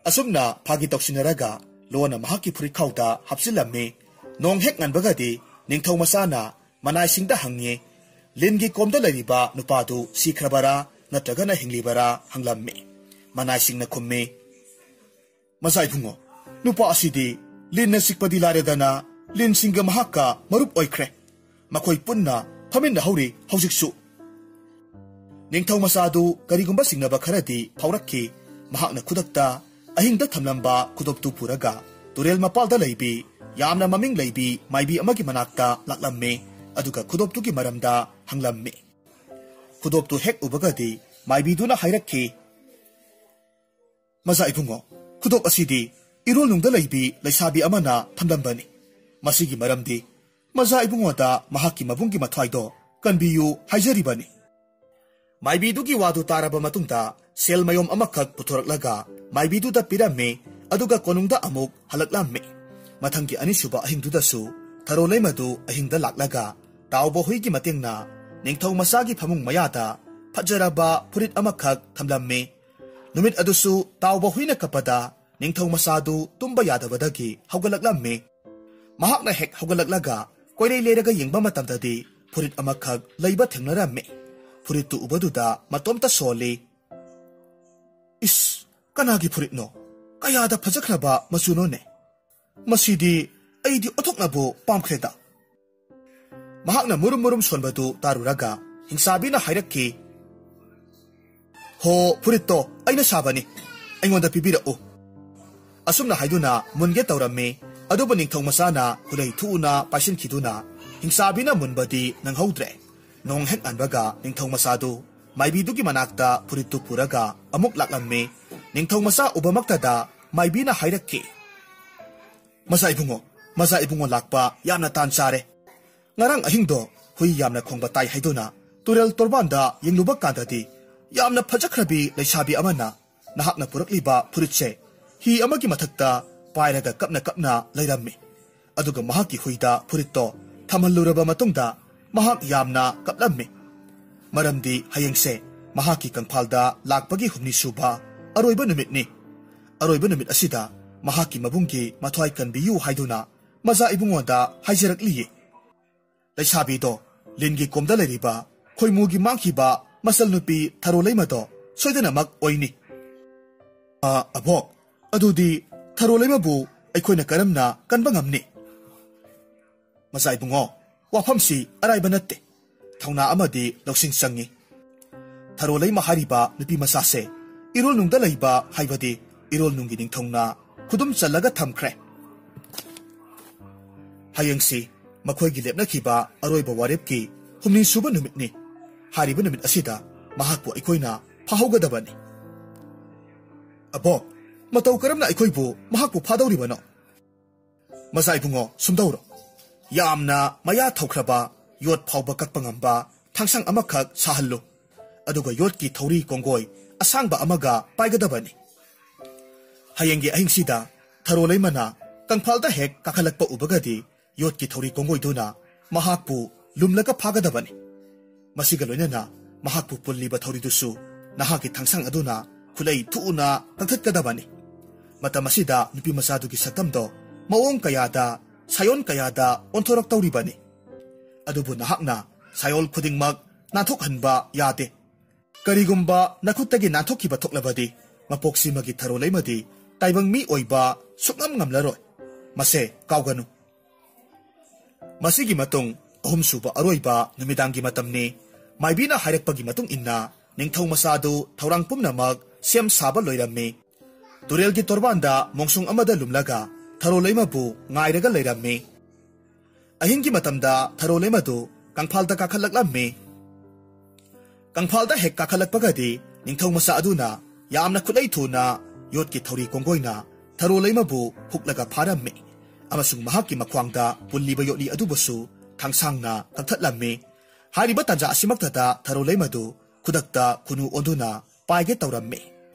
ꯑꯁꯨꯝꯅ ꯐꯥꯒꯤ ꯇꯧꯁꯤꯟꯅꯔꯒ ꯂꯣꯟꯅ ꯃꯍꯥꯛꯀꯤ ꯐꯨꯔꯤꯠꯈꯥꯎꯗ ꯍꯥꯞꯆꯤꯜꯂꯝꯃꯤ꯫ ꯅꯣꯡ ꯍꯦꯛ ꯉꯟꯕꯒꯗꯤ ꯅꯤꯡꯊꯧ ꯃꯆꯥꯅ ꯃꯅꯥꯏꯁꯤꯡꯗ ꯍꯪꯉꯤ, "ꯂꯤꯟꯒꯤ ꯀꯣꯝꯗ ꯂꯩꯔꯤꯕ ꯅꯨꯄꯥꯗꯨ ꯁꯤꯈ꯭ꯔꯕꯔꯥ ꯅꯠꯇ꯭ꯔꯒꯅ ꯍꯤꯡꯂꯤꯕꯔꯥ?" ꯍꯪꯂꯝꯃꯤ꯫ ꯃꯅꯥꯏꯁꯤꯡꯅ ꯈꯨꯝꯃꯤ, "ꯃꯆꯥ ꯏꯕꯨꯡꯉꯣ, ꯅꯨꯄꯥ ꯑꯁꯤꯗꯤ ꯂꯤꯟꯅ ꯆꯤꯛꯄꯗꯤ ꯂꯥꯏꯔꯗꯅ ꯂꯤꯟꯁꯤꯡꯒ ꯃꯍꯥꯛꯀ ꯃꯔꯨꯞ ꯑꯣꯏꯈ꯭ꯔꯦ꯫ ꯃꯈꯣꯏ ꯄꯨꯟꯅ ꯐꯝꯃꯤꯟꯅꯍꯧꯔꯤ ꯍꯧꯖꯤꯛꯁꯨ꯫" ꯅꯤꯡꯊꯧ ꯃꯆꯥꯗꯨ ꯀꯔꯤꯒꯨꯝꯕ ꯆꯤꯡꯅꯕ ꯈꯔꯗꯤ ꯐꯥꯎꯔꯛꯈꯤ꯫ ꯃꯍꯥꯛꯅ ꯈꯨꯗꯛꯇ ꯑꯍꯤꯡꯗ ꯊꯝꯂꯝꯕ ꯈꯨꯗꯣꯞꯇꯨ ꯄꯨꯔꯒ ꯇꯨꯔꯦꯜ ꯃꯄꯥꯜꯗ ꯂꯩꯕꯤ ꯌꯥꯝꯅ ꯃꯃꯤꯡ ꯂꯩꯕꯤ ꯃꯥꯏꯕꯤ ꯑꯃꯒꯤ ꯃꯅꯥꯛꯇ ꯂꯥꯛꯂꯝꯃꯤ꯫ ꯑꯗꯨꯒ ꯈꯨꯗꯣꯞꯇꯨꯒꯤ ꯃꯔꯝꯗ ꯍꯪꯂꯝꯃꯤ꯫ ꯈꯨꯗꯣꯞꯇꯨ ꯍꯦꯛ ꯎꯕꯒꯗꯤ ꯃꯥꯏꯕꯤꯗꯨꯅ ꯍꯥꯏꯔꯛꯈꯤ, "ꯃꯆꯥ ꯏꯕꯨꯡꯉꯣ, ꯈꯨꯗꯣꯞ ꯑꯁꯤꯗꯤ ꯏꯔꯣꯜꯅꯨꯡꯗ ꯂꯩꯕꯤ ꯂꯩꯁꯥꯕꯤ ꯑꯃꯅ ꯊꯝꯂꯝꯕꯅꯤ꯫ ꯃꯁꯤꯒꯤ ꯃꯔꯝꯗꯤ ꯃꯆꯥ ꯏꯕꯨꯡꯉꯣꯗ ꯃꯍꯥꯛꯀꯤ ꯃꯕꯨꯡꯒꯤ ꯃꯊ꯭ꯋꯥꯏꯗꯣ ꯀꯟꯕꯤꯌꯨ ꯍꯥꯏꯖꯔꯤꯕꯅꯤ꯫" ꯃꯥꯏꯕꯤꯗꯨꯒꯤ ꯋꯥꯗꯨ ꯇꯥꯔꯕ ꯃꯇꯨꯡꯗ ꯁꯦꯜ ꯃꯌꯣꯝ ꯑꯃꯈꯛ ꯄꯨꯊꯣꯔꯛꯂꯒ ꯃꯥꯏꯕꯤꯗꯨꯗ ꯄꯤꯔꯝꯃꯤ, ꯑꯗꯨꯒ ꯀꯣꯅꯨꯡꯗ ꯑꯃꯨꯛ ꯍꯜꯂꯛꯂꯝꯃꯤ꯫ ꯃꯊꯪꯒꯤ ꯑꯅꯤꯁꯨꯕ ꯑꯍꯤꯡꯗꯨꯗꯁꯨ ꯊꯔꯣ ꯂꯩꯃꯗꯨ ꯑꯍꯤꯡꯗ ꯂꯥꯛꯂꯒ ꯇꯥꯎꯕ ꯍꯨꯏꯒꯤ ꯃꯇꯦꯡꯅ ꯅꯤꯡꯊꯧ ꯃꯆꯥꯒꯤ ꯐꯃꯨꯡ ꯃꯌꯥꯗ ꯐꯖꯔꯕ ꯐꯨꯔꯤꯠ ꯑꯃꯈꯛ ꯊꯝꯂꯝꯃꯤ꯫ ꯅꯨꯃꯤꯠ ꯑꯗꯨꯁꯨ ꯇꯥꯎꯕ ꯍꯨꯏꯅ ꯀꯞꯄꯗ ꯅꯤꯡꯊꯧ ꯃꯆꯥꯗꯨ ꯇꯨꯝꯕ ꯌꯥꯗꯕꯗꯒꯤ ꯍꯧꯒꯠꯂꯛꯂꯝꯃꯤ꯫ ꯃꯍꯥꯛꯅ ꯍꯦꯛ ꯍꯧꯒꯠꯂꯛꯂꯒ ꯀꯣꯏꯂꯩ ꯂꯩꯔꯒ ꯌꯦꯡꯕ ꯃꯇꯝꯗꯗꯤ ꯐꯨꯔꯤꯠ ꯑꯃꯈꯛ ꯂꯩꯕ ꯊꯦꯡꯅꯔꯝꯃꯤ꯫ ꯐꯨꯔꯤꯠꯇꯨ ꯎꯕꯗꯨꯗ ꯃꯇꯣꯝꯇ ꯁꯣꯜꯂꯤ꯫ "ꯏꯁ, ꯀꯅꯥꯒꯤ ꯐꯨꯔꯤꯠꯅꯣ? ꯀꯌꯥꯗ ꯐꯖꯈ꯭ꯔꯕ ꯃꯆꯨꯅꯣꯅꯦ! ꯃꯁꯤꯗꯤ ꯑꯩꯗꯤ ꯑꯣꯟꯊꯣꯛꯅꯕꯨ ꯄꯥꯝꯈ꯭ꯔꯦꯗ!" ꯃꯍꯥꯛꯅ ꯃꯨꯔꯨꯝ ꯃꯨꯔꯨꯝ ꯁꯣꯟꯕꯗꯨ ꯇꯥꯔꯨꯔꯒ ꯍꯤꯡꯆꯥꯕꯤꯅ ꯍꯥꯏꯔꯛꯈꯤ, "ꯍꯣ, ꯐꯨꯔꯤꯠꯇꯣ ꯑꯩꯅ ꯁꯥꯕꯅꯤ, ꯑꯩꯉꯣꯟꯗ ꯄꯤꯕꯤꯔꯛꯎ꯫" ꯑꯁꯨꯝꯅ ꯍꯥꯏꯗꯨꯅ ꯃꯨꯟꯒꯦ ꯇꯧꯔꯝꯃꯤ꯫ ꯑꯗꯨꯕꯨ ꯅꯤꯡꯊꯧ ꯃꯆꯥꯅ ꯈꯨꯂꯩ ꯊꯨꯅ ꯄꯥꯏꯁꯤꯟꯈꯤꯗꯨꯅ ꯍꯤꯡꯆꯥꯕꯤꯅ ꯃꯨꯟꯕꯗꯤ ꯅꯪꯍꯧꯗ꯭ꯔꯦ꯫ ꯅꯣꯡ ꯍꯦꯛ ꯉꯥꯟꯕꯒ ꯅꯤꯡꯊꯧ ꯃꯆꯥꯗꯨ ꯃꯥꯏꯕꯤꯗꯨꯒꯤ ꯃꯅꯥꯛꯇ ꯐꯨꯔꯤꯠꯇꯨ ꯄꯨꯔꯒ ꯑꯃꯨꯛ ꯂꯥꯛꯂꯝꯃꯤ꯫ ꯅꯤꯡꯊꯧ ꯃꯆꯥ ꯎꯕꯃꯛꯇꯗ ꯃꯥꯏꯕꯤꯅ ꯍꯥꯏꯔꯛꯈꯤ, "ꯃꯆꯥ ꯏꯕꯨꯡꯉꯣ, ꯃꯆꯥ ꯏꯕꯨꯡꯉꯣ ꯂꯥꯛꯄ ꯌꯥꯝꯅ ꯇꯥꯟ ꯆꯥꯔꯦ꯫ ꯉꯔꯥꯡ ꯑꯍꯤꯡꯗꯣ ꯍꯨꯏ ꯌꯥꯝꯅ ꯈꯣꯡꯕ ꯇꯥꯏ ꯍꯥꯏꯗꯨꯅ ꯇꯨꯔꯦꯜ ꯇꯣꯔꯕꯥꯟꯗ ꯌꯦꯡꯂꯨꯕ ꯀꯥꯟꯗꯗꯤ ꯌꯥꯝꯅ ꯐꯖꯈ꯭ꯔꯕꯤ ꯂꯩꯁꯥꯕꯤ ꯑꯃꯅ ꯅꯍꯥꯛꯅ ꯄꯨꯔꯛꯂꯤꯕ ꯐꯨꯔꯤꯠꯁꯦ ꯍꯤ ꯑꯃꯒꯤ ꯃꯊꯛꯇ ꯄꯥꯏꯔꯒ ꯀꯞꯅ ꯀꯞꯅ ꯂꯩꯔꯝꯃꯤ꯫ ꯑꯗꯨꯒ ꯃꯍꯥꯛꯀꯤ ꯍꯨꯏꯗ ꯐꯨꯔꯤꯠꯇꯣ ꯊꯝꯍꯜꯂꯨꯔꯕ ꯃꯇꯨꯡꯗ ꯃꯍꯥꯛ ꯌꯥꯝꯅ ꯀꯞꯂꯝꯃꯤ꯫ ꯃꯔꯝꯗꯤ ꯍꯌꯦꯡꯁꯦ ꯃꯍꯥꯛꯀꯤ ꯀꯪꯐꯥꯜꯗ ꯂꯥꯛꯄꯒꯤ ꯍꯨꯝꯅꯤ ꯁꯨꯕ ꯑꯔꯣꯏꯕ ꯅꯨꯃꯤꯠꯅꯤ꯫ ꯑꯔꯣꯏꯕ ꯅꯨꯃꯤꯠ ꯑꯁꯤꯗ ꯃꯍꯥꯛꯀꯤ ꯃꯕꯨꯡꯒꯤ ꯃꯊ꯭ꯋꯥꯏ ꯀꯟꯕꯤꯌꯨ ꯍꯥꯏꯗꯨꯅ ꯃꯆꯥ ꯏꯕꯨꯡꯉꯣꯗ ꯍꯥꯏꯖꯔꯛꯂꯤꯌꯦ꯫ ꯂꯩꯁꯥꯕꯤꯗꯣ ꯂꯤꯟꯒꯤ ꯀꯣꯝꯗ ꯂꯩꯔꯤꯕ ꯈꯣꯏꯃꯨꯒꯤ ꯃꯥꯡꯈꯤꯕ ꯃꯆꯜ ꯅꯨꯄꯤ ꯊꯔꯣ ꯂꯩꯃꯗꯣ ꯁꯣꯏꯗꯅꯃꯛ ꯑꯣꯏꯅꯤ꯫" "ꯑ, ꯑꯕꯣꯛ, ꯑꯗꯨꯗꯤ ꯊꯔꯣ ꯂꯩꯃꯕꯨ ꯑꯩꯈꯣꯏꯅ ꯀꯔꯝꯅ ꯀꯟꯕ ꯉꯝꯅꯤ?" "ꯃꯆꯥ ꯏꯕꯨꯡꯉꯣ, ꯋꯥꯐꯝꯁꯤ ꯑꯔꯥꯏꯕ ꯅꯠꯇꯦ꯫ ꯊꯧꯅꯥ ꯑꯃꯗꯤ ꯂꯧꯁꯤꯡ ꯆꯪꯏ꯫ ꯊꯔꯣ ꯂꯩꯃ ꯍꯥꯏꯔꯤꯕ ꯅꯨꯄꯤ ꯃꯆꯥꯁꯦ ꯏꯔꯣꯜꯅꯨꯡꯗ ꯂꯩꯕ, ꯍꯥꯏꯕꯗꯤ ꯏꯔꯣꯜꯅꯨꯡꯒꯤ ꯅꯤꯡꯊꯧꯅ ꯈꯨꯗꯨꯝ ꯆꯜꯂꯒ ꯊꯝꯈ꯭ꯔꯦ꯫ ꯍꯌꯦꯡꯁꯤ ꯃꯈꯣꯏꯒꯤ ꯂꯦꯞꯅꯈꯤꯕ ꯑꯔꯣꯏꯕ ꯋꯥꯔꯦꯞꯀꯤ ꯍꯨꯝꯅꯤ ꯁꯨꯕ ꯅꯨꯃꯤꯠꯅꯤ꯫ ꯍꯥꯏꯔꯤꯕ ꯅꯨꯃꯤꯠ ꯑꯁꯤꯗ ꯃꯍꯥꯛꯄꯨ ꯑꯩꯈꯣꯏꯅ ꯐꯥꯍꯧꯒꯗꯕꯅꯤ꯫" "ꯑꯕꯣꯛ, ꯃꯇꯧ ꯀꯔꯝꯅ ꯑꯩꯈꯣꯏꯕꯨ ꯃꯍꯥꯛꯄꯨ ꯐꯥꯗꯧꯔꯤꯕꯅꯣ?" "ꯃꯆꯥ ꯏꯕꯨꯡꯉꯣ, ꯁꯨꯝꯗꯧꯔꯣ꯫ ꯌꯥꯝꯅ ꯃꯌꯥ ꯊꯧꯈ꯭ꯔꯕ, ꯌꯣꯠ ꯐꯥꯎꯕ ꯀꯛꯄ ꯉꯝꯕ ꯊꯥꯡꯁꯥꯡ ꯑꯃꯈꯛ ꯁꯥꯍꯜꯂꯨ꯫ ꯑꯗꯨꯒ ꯌꯣꯠꯀꯤ ꯊꯧꯔꯤ ꯀꯣꯡꯒꯣꯏ ꯑꯁꯥꯡꯕ ꯑꯃꯒ ꯄꯥꯏꯒꯗꯕꯅꯤ꯫ ꯍꯌꯦꯡꯒꯤ ꯑꯍꯤꯡꯁꯤꯗ ꯊꯔꯣ ꯂꯩꯃꯅ ꯀꯪꯐꯥꯜꯗ ꯍꯦꯛ ꯀꯥꯈꯠꯂꯛꯄ ꯎꯕꯒꯗꯤ ꯌꯣꯠꯀꯤ ꯊꯧꯔꯤ ꯀꯣꯡꯒꯣꯏꯗꯨꯅ ꯃꯍꯥꯛꯄꯨ ꯂꯨꯝꯂꯒ ꯐꯥꯒꯗꯕꯅꯤ꯫ ꯃꯁꯤꯒ ꯂꯣꯏꯅꯅ ꯃꯍꯥꯛꯄꯨ ꯄꯨꯜꯂꯤꯕ ꯊꯧꯔꯤꯗꯨꯁꯨ ꯅꯍꯥꯛꯀꯤ ꯊꯥꯡꯁꯥꯡ ꯑꯗꯨꯅ ꯈꯨꯠꯂꯩ ꯊꯨꯅ ꯀꯛꯊꯠꯀꯗꯕꯅꯤ꯫ ꯃꯇꯝ ꯑꯁꯤꯗ ꯅꯨꯄꯤ ꯃꯆꯥꯗꯨꯒꯤ ꯁꯛꯇꯝꯗꯣ ꯃꯑꯣꯡ ꯀꯌꯥꯗ, ꯁꯥꯌꯣꯟ ꯀꯌꯥꯗ ꯑꯣꯟꯊꯣꯔꯛꯇꯧꯔꯤꯕꯅꯤ꯫ ꯑꯗꯨꯕꯨ ꯅꯍꯥꯛꯅ ꯁꯥꯌꯣꯜ ꯈꯨꯗꯤꯡꯃꯛ ꯅꯥꯟꯊꯣꯛꯍꯟꯕ ꯌꯥꯗꯦ꯫ ꯀꯔꯤꯒꯨꯝꯕ ꯅꯈꯨꯠꯇꯒꯤ ꯅꯥꯟꯊꯣꯛꯈꯤꯕ ꯊꯣꯛꯂꯕꯗꯤ, ꯃꯄꯣꯛꯁꯤꯃꯒꯤ ꯊꯔꯣ ꯂꯩꯃꯗꯤ ꯇꯥꯏꯕꯪ ꯃꯤ ꯑꯣꯏꯕ ꯁꯨꯛꯉꯝ ꯉꯝꯂꯔꯣꯏ꯫ ꯃꯁꯦ ꯀꯥꯎꯒꯅꯨ꯫ ꯃꯁꯤꯒꯤ ꯃꯇꯨꯡ ꯑꯍꯨꯝꯁꯨꯕ ꯑꯔꯣꯏꯕ ꯅꯨꯃꯤꯗꯥꯡꯒꯤ ꯃꯇꯝꯅꯤ꯫ ꯃꯥꯏꯕꯤꯅ ꯍꯥꯏꯔꯛꯄꯒꯤ ꯃꯇꯨꯡ ꯏꯟꯅ ꯅꯤꯡꯊꯧ ꯃꯆꯥꯗꯨ ꯊꯧꯔꯥꯡ ꯄꯨꯝꯅꯃꯛ ꯁꯦꯝ ꯁꯥꯕ ꯂꯣꯏꯔꯝꯃꯤ꯫ ꯇꯨꯔꯦꯜꯒꯤ ꯇꯣꯔꯕꯥꯟꯗ ꯃꯣꯡꯁꯣꯡ ꯑꯃꯗ ꯂꯨꯝꯂꯒ ꯊꯔꯣ ꯂꯩꯃꯕꯨ ꯉꯥꯏꯔꯒ ꯂꯩꯔꯝꯃꯤ꯫ ꯑꯍꯤꯡꯒꯤ ꯃꯇꯝꯗ ꯊꯔꯣ ꯂꯩꯃꯗꯨ ꯀꯪꯐꯥꯜꯗ ꯀꯥꯈꯠꯂꯛꯂꯝꯃꯤ꯫ ꯀꯪꯐꯥꯜꯗ ꯍꯦꯛ ꯀꯥꯈꯠꯂꯛꯄꯒꯗꯤ ꯅꯤꯡꯊꯧ ꯃꯆꯥ ꯑꯗꯨꯅ ꯌꯥꯝꯅ ꯈꯨꯠꯂꯩ ꯊꯨꯅ ꯌꯣꯠꯀꯤ ꯊꯧꯔꯤ ꯀꯣꯡꯒꯣꯏꯅ ꯊꯔꯣ ꯂꯩꯃꯕꯨ ꯍꯨꯛꯂꯒ ꯐꯥꯔꯝꯃꯤ ꯑꯃꯁꯨꯡ ꯃꯍꯥꯛꯀꯤ ꯃꯈ꯭ꯋꯥꯡꯗ ꯄꯨꯜꯂꯤꯕ ꯌꯣꯠꯂꯤ ꯑꯗꯨꯕꯨꯁꯨ ꯊꯥꯡꯁꯥꯡꯅ ꯀꯛꯊꯠꯂꯝꯃꯤ꯫ ꯍꯥꯏꯔꯤꯕ ꯇꯥꯟꯖꯥ ꯑꯁꯤꯃꯛꯇꯗ ꯊꯔꯣ ꯂꯩꯃꯗꯨ ꯈꯨꯗꯛꯇ ꯈꯨꯅꯨ ꯑꯣꯟꯗꯨꯅ ꯄꯥꯏꯒꯦ ꯇꯧꯔꯝꯃꯤ꯫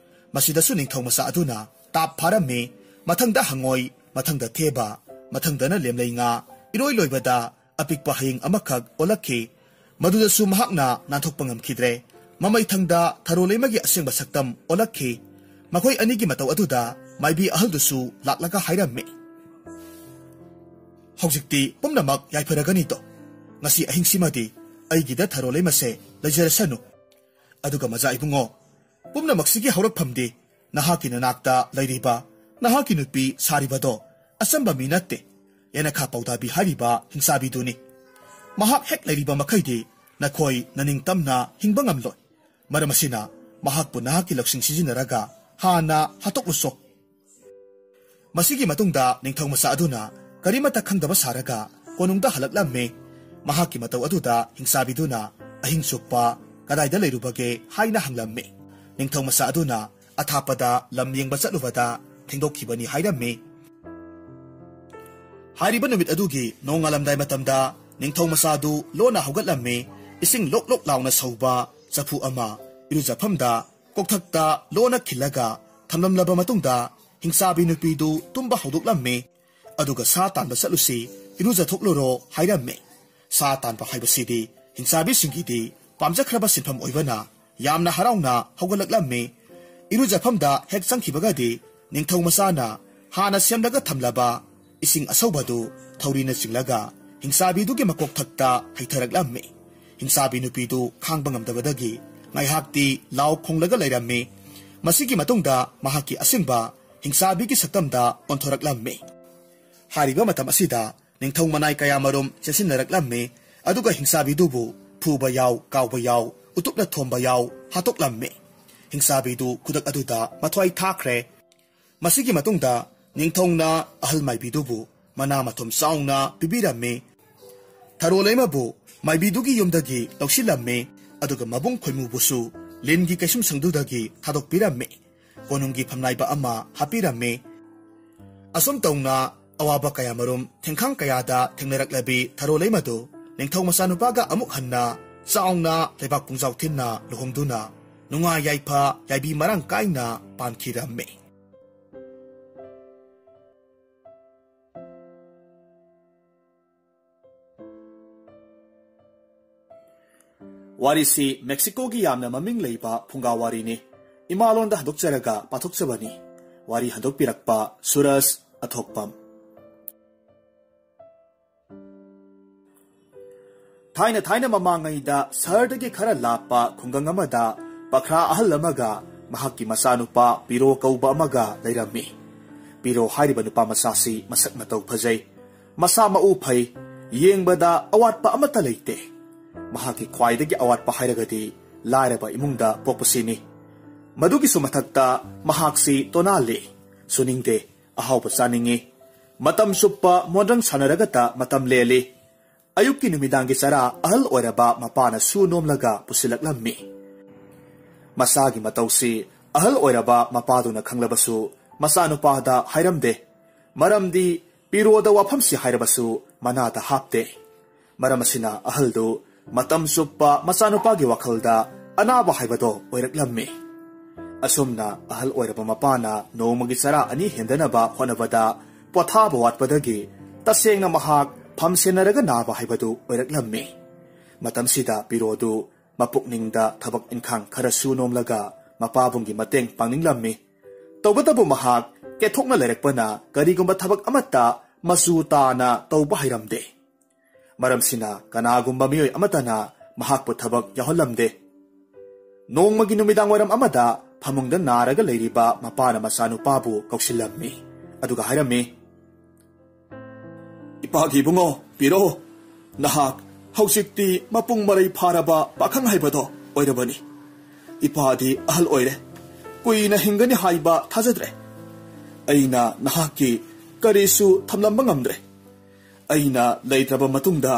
ꯃꯁꯤꯗꯁꯨ ꯅꯤꯡꯊꯧ ꯃꯆꯥ ꯑꯗꯨꯅ ꯇꯥꯞ ꯐꯥꯔꯝꯃꯤ꯫ ꯃꯊꯪꯗ ꯍꯪꯉꯣꯏ, ꯃꯊꯪꯗ ꯊꯦꯕ, ꯃꯊꯪꯗꯅ ꯂꯦꯝꯂꯩ ꯉꯥ, ꯏꯔꯣꯏ ꯂꯣꯏꯕꯗ ꯑꯄꯤꯛꯄ ꯍꯌꯤꯡ ꯑꯃꯈꯛ ꯑꯣꯜꯂꯛꯈꯤ꯫ ꯃꯗꯨꯗꯁꯨ ꯃꯍꯥꯛꯅ ꯅꯥꯟꯊꯣꯛꯄ ꯉꯝꯈꯤꯗ꯭ꯔꯦ꯫ ꯃꯃꯩꯊꯪꯗ ꯊꯔꯣ ꯂꯩꯃꯒꯤ ꯑꯁꯦꯡꯕ ꯁꯛꯇꯝ ꯑꯣꯜꯂꯛꯈꯤ꯫ ꯃꯈꯣꯏ ꯑꯅꯤꯒꯤ ꯃꯇꯧ ꯑꯗꯨꯗ ꯃꯥꯏꯕꯤ ꯑꯍꯜꯗꯨꯁꯨ ꯂꯥꯛꯂꯒ ꯍꯥꯏꯔꯝꯃꯤ, "ꯍꯧꯖꯤꯛꯇꯤ ꯄꯨꯝꯅꯃꯛ ꯌꯥꯏꯐꯔꯒꯅꯤꯗꯣ꯫ ꯉꯁꯤ ꯑꯍꯤꯡꯁꯤꯃꯗꯤ ꯑꯩꯒꯤꯗ ꯊꯔꯣ ꯂꯩꯃꯁꯦ ꯂꯩꯖꯔꯁꯅꯨ꯫ ꯑꯗꯨꯒ ꯃꯖꯥ ꯏꯕꯨꯡꯉꯣ, ꯄꯨꯝꯅꯃꯛꯁꯤꯒꯤ ꯍꯧꯔꯛꯐꯝꯗꯤ ꯅꯍꯥꯛꯀꯤ ꯅꯅꯥꯛꯇ ꯂꯩꯔꯤꯕ ꯅꯍꯥꯛꯀꯤ ꯅꯨꯄꯤ ꯁꯥꯔꯤꯕꯗꯣ ꯑꯆꯝꯕ ꯃꯤ ꯅꯠꯇꯦ꯫ ꯌꯦꯅꯈꯥ ꯄꯥꯎꯗꯥꯕꯤ ꯍꯥꯏꯔꯤꯕ ꯍꯤꯡꯆꯥꯕꯤꯗꯨꯅꯤ꯫ ꯃꯍꯥꯛ ꯍꯦꯛ ꯂꯩꯔꯤꯕ ꯃꯈꯩꯗꯤ ꯅꯈꯣꯏ ꯅꯅꯤꯡꯇꯝꯅ ꯍꯤꯡꯕ ꯉꯝꯂꯣꯏ꯫ ꯃꯔꯝ ꯑꯁꯤꯅ ꯃꯍꯥꯛꯄꯨ ꯅꯍꯥꯛꯀꯤ ꯂꯧꯁꯤꯡ ꯁꯤꯖꯤꯟꯅꯔꯒ ꯍꯥꯟꯅ ꯍꯥꯠꯇꯣꯛꯂꯨꯆꯣ꯫" ꯃꯁꯤꯒꯤ ꯃꯇꯨꯡꯗ ꯅꯤꯡꯊꯧ ꯃꯆꯥ ꯑꯗꯨꯅ ꯀꯔꯤꯃꯠꯇ ꯈꯪꯗꯕ ꯁꯥꯔꯒ ꯀꯣꯅꯨꯡꯗ ꯍꯜꯂꯛꯂꯝꯃꯤ꯫ ꯃꯍꯥꯛꯀꯤ ꯃꯇꯧ ꯑꯗꯨꯗ ꯍꯤꯡꯆꯥꯕꯤꯗꯨꯅ ꯑꯍꯤꯡ ꯆꯨꯞꯄ ꯀꯗꯥꯏꯗ ꯂꯩꯔꯨꯕꯒꯦ ꯍꯥꯏꯅ ꯍꯪꯂꯝꯃꯤ꯫ ꯅꯤꯡꯊꯧ ꯃꯆꯥ ꯑꯗꯨꯅ ꯑꯊꯥꯞꯄꯗ ꯂꯝ ꯌꯦꯡꯕ ꯆꯠꯂꯨꯕꯗ ꯊꯦꯡꯗꯣꯛꯈꯤꯕꯅꯤ ꯍꯥꯏꯔꯝꯃꯤ꯫ ꯍꯥꯏꯔꯤꯕ ꯅꯨꯃꯤꯠ ꯑꯗꯨꯒꯤ ꯅꯣꯡꯉꯥꯜꯂꯝꯗꯥꯏ ꯃꯇꯝꯗ ꯅꯤꯡꯊꯧ ꯃꯆꯥꯗꯨ ꯂꯣꯟꯅ ꯍꯧꯒꯠꯂꯝꯃꯤ꯫ ꯏꯁꯤꯡ ꯂꯣꯛ ꯂꯣꯛ ꯂꯥꯎꯅ ꯁꯧꯕ ꯆꯐꯨ ꯑꯃ ꯏꯔꯨꯖꯐꯝꯗ ꯀꯣꯛꯊꯛꯇ ꯂꯣꯟꯅ ꯈꯤꯜꯂꯒ ꯊꯝꯂꯝꯂꯕ ꯃꯇꯨꯡꯗ, ꯍꯤꯡꯆꯥꯕꯤ ꯅꯨꯄꯤꯗꯨ ꯇꯨꯝꯕ ꯍꯧꯗꯣꯛꯂꯝꯃꯤ꯫ ꯑꯗꯨꯒ ꯁꯥ ꯇꯥꯟꯕ ꯆꯠꯂꯨꯁꯤ, ꯏꯔꯨꯖꯊꯣꯛꯂꯨꯔꯣ ꯍꯥꯏꯔꯝꯃꯤ꯫ ꯁꯥ ꯇꯥꯟꯕ ꯍꯥꯏꯕꯁꯤꯗꯤ ꯍꯤꯡꯆꯥꯕꯤꯁꯤꯡꯒꯤꯗꯤ ꯄꯥꯝꯖꯈ꯭ꯔꯕ ꯁꯤꯟꯐꯝ ꯑꯣꯏꯕꯅ, ꯌꯥꯝꯅ ꯍꯔꯥꯎꯅ ꯍꯧꯒꯠꯂꯛꯂꯝꯃꯤ꯫ ꯏꯔꯨꯖꯐꯝꯗ ꯍꯦꯛ ꯆꯪꯈꯤꯕꯒꯗꯤ, ꯅꯤꯡꯊꯧ ꯃꯆꯥꯅ ꯍꯥꯟꯅ ꯁꯦꯝꯂꯒ ꯊꯝꯂꯕ ꯏꯁꯤꯡ ꯑꯁꯧꯕꯗꯨ ꯊꯧꯔꯤꯅ ꯆꯤꯡꯂꯒ ꯍꯤꯡꯆꯥꯕꯤꯗꯨꯒꯤ ꯃꯀꯣꯛꯊꯛꯇ ꯍꯩꯊꯔꯛꯂꯝꯃꯤ꯫ ꯍꯤꯡꯆꯥꯕꯤ ꯅꯨꯄꯤꯗꯨ ꯈꯥꯡꯕ ꯉꯝꯗꯕꯗꯒꯤ ꯉꯥꯏꯍꯥꯛꯇꯤ ꯂꯥꯎ ꯈꯣꯡꯂꯒ ꯂꯩꯔꯝꯃꯤ꯫ ꯃꯁꯤꯒꯤ ꯃꯇꯨꯡꯗ ꯃꯍꯥꯛꯀꯤ ꯑꯁꯦꯡꯕ ꯍꯤꯡꯆꯥꯕꯤꯒꯤ ꯁꯛꯇꯝꯗ ꯑꯣꯟꯊꯣꯔꯛꯂꯝꯃꯤ꯫ ꯍꯥꯏꯔꯤꯕ ꯃꯇꯝ ꯑꯁꯤꯗ ꯅꯤꯡꯊꯧ ꯃꯅꯥꯏ ꯀꯌꯥꯃꯔꯨꯝ ꯆꯦꯟꯁꯤꯟꯅꯔꯛꯂꯝꯃꯤ꯫ ꯑꯗꯨꯒ ꯍꯤꯡꯆꯥꯕꯤꯗꯨꯕꯨ ꯐꯨꯕ ꯌꯥꯎ, ꯀꯥꯎꯕ ꯌꯥꯎ, ꯎꯇꯨꯞꯅ ꯊꯣꯝꯕ ꯌꯥꯎ ꯍꯥꯠꯇꯣꯛꯂꯝꯃꯤ꯫ ꯍꯤꯡꯆꯥꯕꯤꯗꯨ ꯈꯨꯗꯛ ꯑꯗꯨꯗ ꯃꯊ꯭ꯋꯥꯏ ꯊꯥꯈ꯭ꯔꯦ꯫ ꯃꯁꯤꯒꯤ ꯃꯇꯨꯡꯗ ꯅꯤꯡꯊꯧꯅ ꯑꯍꯜ ꯃꯥꯏꯕꯤꯗꯨꯕꯨ ꯃꯅꯥ ꯃꯊꯨꯝ ꯆꯥꯎꯅ ꯄꯤꯕꯤꯔꯝꯃꯤ꯫ ꯊꯔꯣ ꯂꯩꯃꯕꯨ ꯃꯥꯏꯕꯤꯗꯨꯒꯤ ꯌꯨꯝꯗꯒꯤ ꯂꯧꯁꯤꯜꯂꯝꯃꯤ꯫ ꯑꯗꯨꯒ ꯃꯕꯨꯡ ꯈꯣꯏꯃꯨꯕꯨꯁꯨ ꯂꯤꯟꯒꯤ ꯀꯩꯁꯨꯝꯁꯪꯗꯨꯗꯒꯤ ꯊꯥꯗꯣꯛꯄꯤꯔꯝꯃꯤ꯫ ꯀꯣꯅꯨꯡꯒꯤ ꯐꯝꯅꯥꯏꯕ ꯑꯃ ꯍꯥꯞꯄꯤꯔꯝꯃꯤ꯫ ꯑꯁꯨꯝ ꯇꯧꯅ ꯑꯋꯥꯕ ꯀꯌꯥꯃꯔꯨꯝ ꯊꯦꯡꯈꯥꯡ ꯀꯌꯥꯗ ꯊꯦꯡꯅꯔꯛꯂꯕꯤ ꯊꯔꯣ ꯂꯩꯃꯗꯨ ꯅꯤꯡꯊꯧ ꯃꯆꯥꯅꯨꯄꯥꯒ ꯑꯃꯨꯛ ꯍꯟꯅ ꯆꯥꯎꯅ ꯂꯩꯕꯥꯛ ꯄꯨꯡꯖꯥꯎ ꯊꯤꯟꯅ ꯂꯨꯍꯣꯡꯗꯨꯅ ꯅꯨꯡꯉꯥꯏ ꯌꯥꯏꯐ ꯌꯥꯏꯕꯤ ꯃꯔꯥꯡ ꯀꯥꯏꯅ ꯄꯥꯟꯈꯤꯔꯝꯃꯤ꯫ ꯋꯥꯔꯤꯁꯤ ꯃꯦꯛꯁꯤꯀꯣꯒꯤ ꯌꯥꯝꯅ ꯃꯃꯤꯡ ꯂꯩꯕ ꯐꯨꯡꯒꯥ ꯋꯥꯔꯤꯅꯤ꯫ ꯏꯃꯥꯂꯣꯟꯗ ꯍꯟꯗꯣꯛꯆꯔꯒ ꯄꯥꯊꯣꯛꯆꯕꯅꯤ꯫ ꯋꯥꯔꯤ ꯍꯟꯗꯣꯛꯄꯤꯔꯛꯄ ꯁꯨꯔꯖ ꯑꯊꯣꯛꯄꯝ꯫ ꯊꯥꯏꯅ ꯊꯥꯏꯅ ꯃꯃꯥꯡꯉꯩꯗ ꯁꯍꯔꯗꯒꯤ ꯈꯔ ꯂꯥꯞꯄ ꯈꯨꯡꯒꯪ ꯑꯃꯗ ꯄꯈ꯭ꯔꯥ ꯑꯍꯜ ꯑꯃꯒ ꯃꯍꯥꯛꯀꯤ ꯃꯆꯥꯅꯨꯄꯥ ꯄꯤꯔꯣ ꯀꯧꯕ ꯑꯃꯒ ꯂꯩꯔꯝꯃꯤ꯫ ꯄꯤꯔꯣ ꯍꯥꯏꯔꯤꯕ ꯅꯨꯄꯥ ꯃꯆꯥꯁꯤ ꯃꯁꯛ ꯃꯇꯧ ꯐꯖꯩ, ꯃꯁꯥ ꯃꯎ ꯐꯩ, ꯌꯦꯡꯕꯗ ꯑꯋꯥꯠꯄ ꯑꯃꯠꯇ ꯂꯩꯇꯦ꯫ ꯃꯍꯥꯛꯀꯤ ꯈ꯭ꯋꯥꯏꯗꯒꯤ ꯑꯋꯥꯠꯄ ꯍꯥꯏꯔꯒꯗꯤ ꯂꯥꯏꯔꯕ ꯏꯃꯨꯡꯗ ꯄꯣꯛꯄꯁꯤꯅꯤ꯫ ꯃꯗꯨꯒꯤꯁꯨ ꯃꯊꯛꯇ ꯃꯍꯥꯛꯁꯤ ꯇꯣꯅꯥꯜꯂꯤ, ꯁꯨꯅꯤꯡꯗꯦ, ꯑꯍꯥꯎꯕ ꯆꯥꯅꯤꯡꯏ, ꯃꯇꯝ ꯆꯨꯞꯄ ꯃꯣꯟꯗ꯭ꯔꯪ ꯁꯥꯟꯅꯔꯒꯇ ꯃꯇꯝ ꯂꯦꯜꯂꯤ꯫ ꯑꯌꯨꯛꯀꯤ ꯅꯨꯃꯤꯗꯥꯡꯒꯤ ꯆꯔꯥ ꯑꯍꯜ ꯑꯣꯏꯔꯕ ꯃꯄꯥꯅ ꯁꯨ ꯅꯣꯝꯂꯒ ꯄꯨꯁꯤꯜꯂꯛꯂꯝꯃꯤ꯫ ꯃꯁꯥꯒꯤ ꯃꯇꯧꯁꯤ ꯑꯍꯜ ꯑꯣꯏꯔꯕ ꯃꯄꯥꯗꯨꯅ ꯈꯪꯂꯕꯁꯨ, ꯃꯆꯥꯅꯨꯄꯥꯗ ꯍꯥꯏꯔꯝꯗꯦ꯫ ꯃꯔꯝꯗꯤ ꯄꯤꯔꯣꯗ ꯋꯥꯐꯝꯁꯤ ꯍꯥꯏꯔꯕꯁꯨ ꯃꯅꯥꯗ ꯍꯥꯞꯇꯦ꯫ ꯃꯔꯝ ꯑꯁꯤꯅ ꯑꯍꯜꯗꯨ ꯃꯇꯝ ꯆꯨꯞꯄ ꯃꯆꯥꯅꯨꯄꯥꯒꯤ ꯋꯥꯈꯜꯗ ꯑꯅꯥꯕ ꯍꯥꯏꯕꯗꯣ ꯑꯣꯏꯔꯛꯂꯝꯃꯤ꯫ ꯑꯁꯨꯝꯅ ꯑꯍꯜ ꯑꯣꯏꯔꯕ ꯃꯄꯥꯅ ꯅꯣꯡꯃꯒꯤ ꯆꯔꯥ ꯑꯅꯤ ꯍꯦꯟꯗꯅꯕ ꯍꯣꯠꯅꯕꯗ ꯄꯣꯊꯥꯕ ꯋꯥꯠꯄꯗꯒꯤ ꯇꯁꯦꯡꯅ ꯃꯍꯥꯛ ꯐꯝꯁꯦꯟꯅꯔꯒ ꯅꯥꯕ ꯍꯥꯏꯕꯗꯨ ꯑꯣꯏꯔꯛꯂꯝꯃꯤ꯫ ꯃꯇꯝꯁꯤꯗ ꯄꯤꯔꯣꯗꯨ ꯃꯄꯨꯛꯅꯤꯡꯗ ꯊꯕꯛ ꯏꯟꯈꯥꯡ ꯈꯔ ꯁꯨ ꯅꯣꯝꯂꯒ ꯃꯄꯥꯕꯨꯡꯒꯤ ꯃꯇꯦꯡ ꯄꯥꯡꯅꯤꯡꯂꯝꯃꯤ꯫ ꯇꯧꯕꯇꯕꯨ ꯃꯍꯥꯛ ꯀꯦꯊꯣꯛꯅ ꯂꯩꯔꯛꯄꯅ ꯀꯔꯤꯒꯨꯝꯕ ꯊꯕꯛ ꯑꯃꯠꯇ ꯃꯆꯨ ꯇꯥꯅ ꯇꯧꯕ ꯍꯩꯔꯝꯗꯦ꯫ ꯃꯔꯝꯁꯤꯅ ꯀꯅꯥꯒꯨꯝꯕ ꯃꯤꯑꯣꯏ ꯑꯃꯠꯇꯅ ꯃꯍꯥꯛꯄꯨ ꯊꯕꯛ ꯌꯥꯎꯍꯜꯂꯝꯗꯦ꯫ ꯅꯣꯡꯃꯒꯤ ꯅꯨꯃꯤꯗꯥꯡ ꯋꯥꯏꯔꯝ ꯑꯃꯗ ꯐꯃꯨꯡꯗ ꯅꯥꯔꯒ ꯂꯩꯔꯤꯕ ꯃꯄꯥꯅ ꯃꯆꯥꯅꯨꯄꯥꯕꯨ ꯀꯧꯁꯤꯜꯂꯝꯃꯤ꯫ ꯑꯗꯨꯒ ꯍꯥꯏꯔꯝꯃꯤ, "ꯏꯄꯥꯒꯤ ꯏꯕꯨꯡꯉꯣ, ꯄꯤꯔꯣ, ꯅꯍꯥꯛ ꯍꯧꯖꯤꯛꯇꯤ ꯃꯄꯨꯡ ꯃꯔꯩ ꯐꯥꯔꯕ ꯄꯥꯈꯪ ꯍꯥꯏꯕꯗꯣ ꯑꯣꯏꯔꯕꯅꯤ꯫ ꯏꯄꯥꯗꯤ ꯑꯍꯜ ꯑꯣꯏꯔꯦ, ꯀꯨꯏꯅ ꯍꯤꯡꯒꯅꯤ ꯍꯥꯏꯕ ꯊꯥꯖꯗ꯭ꯔꯦ꯫ ꯑꯩꯅ ꯅꯍꯥꯛꯀꯤ ꯀꯔꯤꯁꯨ ꯊꯝꯂꯝꯕ ꯉꯝꯗ꯭ꯔꯦ꯫ ꯑꯩꯅ ꯂꯩꯇ꯭ꯔꯕ ꯃꯇꯨꯡꯗ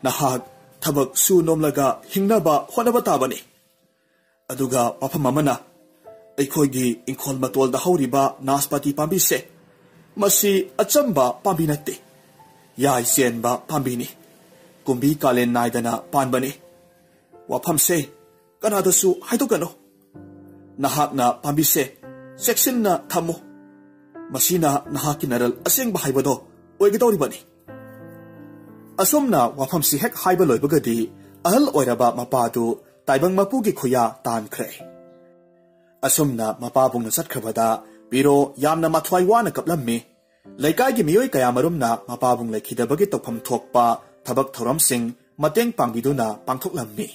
ꯅꯍꯥꯛ ꯊꯕꯛ ꯁꯨ ꯅꯣꯝꯂꯒ ꯍꯤꯡꯅꯕ ꯍꯣꯠꯅꯕ ꯇꯥꯕꯅꯤ꯫ ꯑꯗꯨꯒ ꯋꯥꯐꯝ ꯑꯃꯅ, ꯑꯩꯈꯣꯏꯒꯤ ꯏꯪꯈꯣꯜ ꯃꯇꯣꯜꯗ ꯍꯧꯔꯤꯕ ꯅꯥꯁꯄꯥꯇꯤ ꯄꯥꯝꯕꯤꯁꯦ, ꯃꯁꯤ ꯑꯆꯝꯕ ꯄꯥꯝꯕꯤ ꯅꯠꯇꯦ, ꯌꯥꯏ ꯆꯦꯟꯕ ꯄꯥꯝꯕꯤꯅꯤ꯫ ꯀꯨꯝꯕꯤ ꯀꯥꯂꯦꯟ ꯅꯥꯏꯗꯅ ꯄꯥꯟꯕꯅꯤ꯫ ꯋꯥꯐꯝꯁꯦ ꯀꯅꯥꯗꯁꯨ ꯍꯥꯏꯗꯣꯛꯀꯅꯨ꯫ ꯅꯍꯥꯛꯅ ꯄꯥꯝꯕꯤꯁꯦ ꯆꯦꯛꯁꯤꯟꯅ ꯊꯝꯃꯨ꯫ ꯃꯁꯤꯅ ꯅꯍꯥꯛꯀꯤ ꯅꯔꯜ ꯑꯁꯦꯡꯕ ꯍꯥꯏꯕꯗꯣ ꯑꯣꯏꯒꯗꯧꯔꯤꯕꯅꯤ꯫" ꯑꯁꯨꯝꯅ ꯋꯥꯐꯝꯁꯤ ꯍꯦꯛ ꯍꯥꯏꯕ ꯂꯣꯏꯕꯒꯗꯤ ꯑꯍꯜ ꯑꯣꯏꯔꯕ ꯃꯄꯥꯗꯨ ꯇꯥꯏꯕꯪ ꯃꯄꯨꯒꯤ ꯈꯨꯌꯥ ꯇꯥꯟꯈ꯭ꯔꯦ꯫ ꯑꯁꯨꯝꯅ ꯃꯄꯥꯕꯨꯡꯅ ꯆꯠꯈ꯭ꯔꯕꯗ ꯄꯤꯔꯣ ꯌꯥꯝꯅ ꯃꯊ꯭ꯋꯥꯏ ꯋꯥꯅ ꯀꯞꯂꯝꯃꯤ꯫ ꯂꯩꯀꯥꯏꯒꯤ ꯃꯤꯑꯣꯏ ꯀꯌꯥꯃꯔꯨꯝꯅ ꯃꯄꯥꯕꯨꯡ ꯂꯩꯈꯤꯗꯕꯒꯤ ꯇꯧꯐꯝ ꯊꯣꯛꯄ ꯊꯕꯛ ꯊꯧꯔꯝꯁꯤꯡ ꯃꯇꯦꯡ ꯄꯥꯡꯕꯤꯗꯨꯅ ꯄꯥꯡꯊꯣꯛꯂꯝꯃꯤ꯫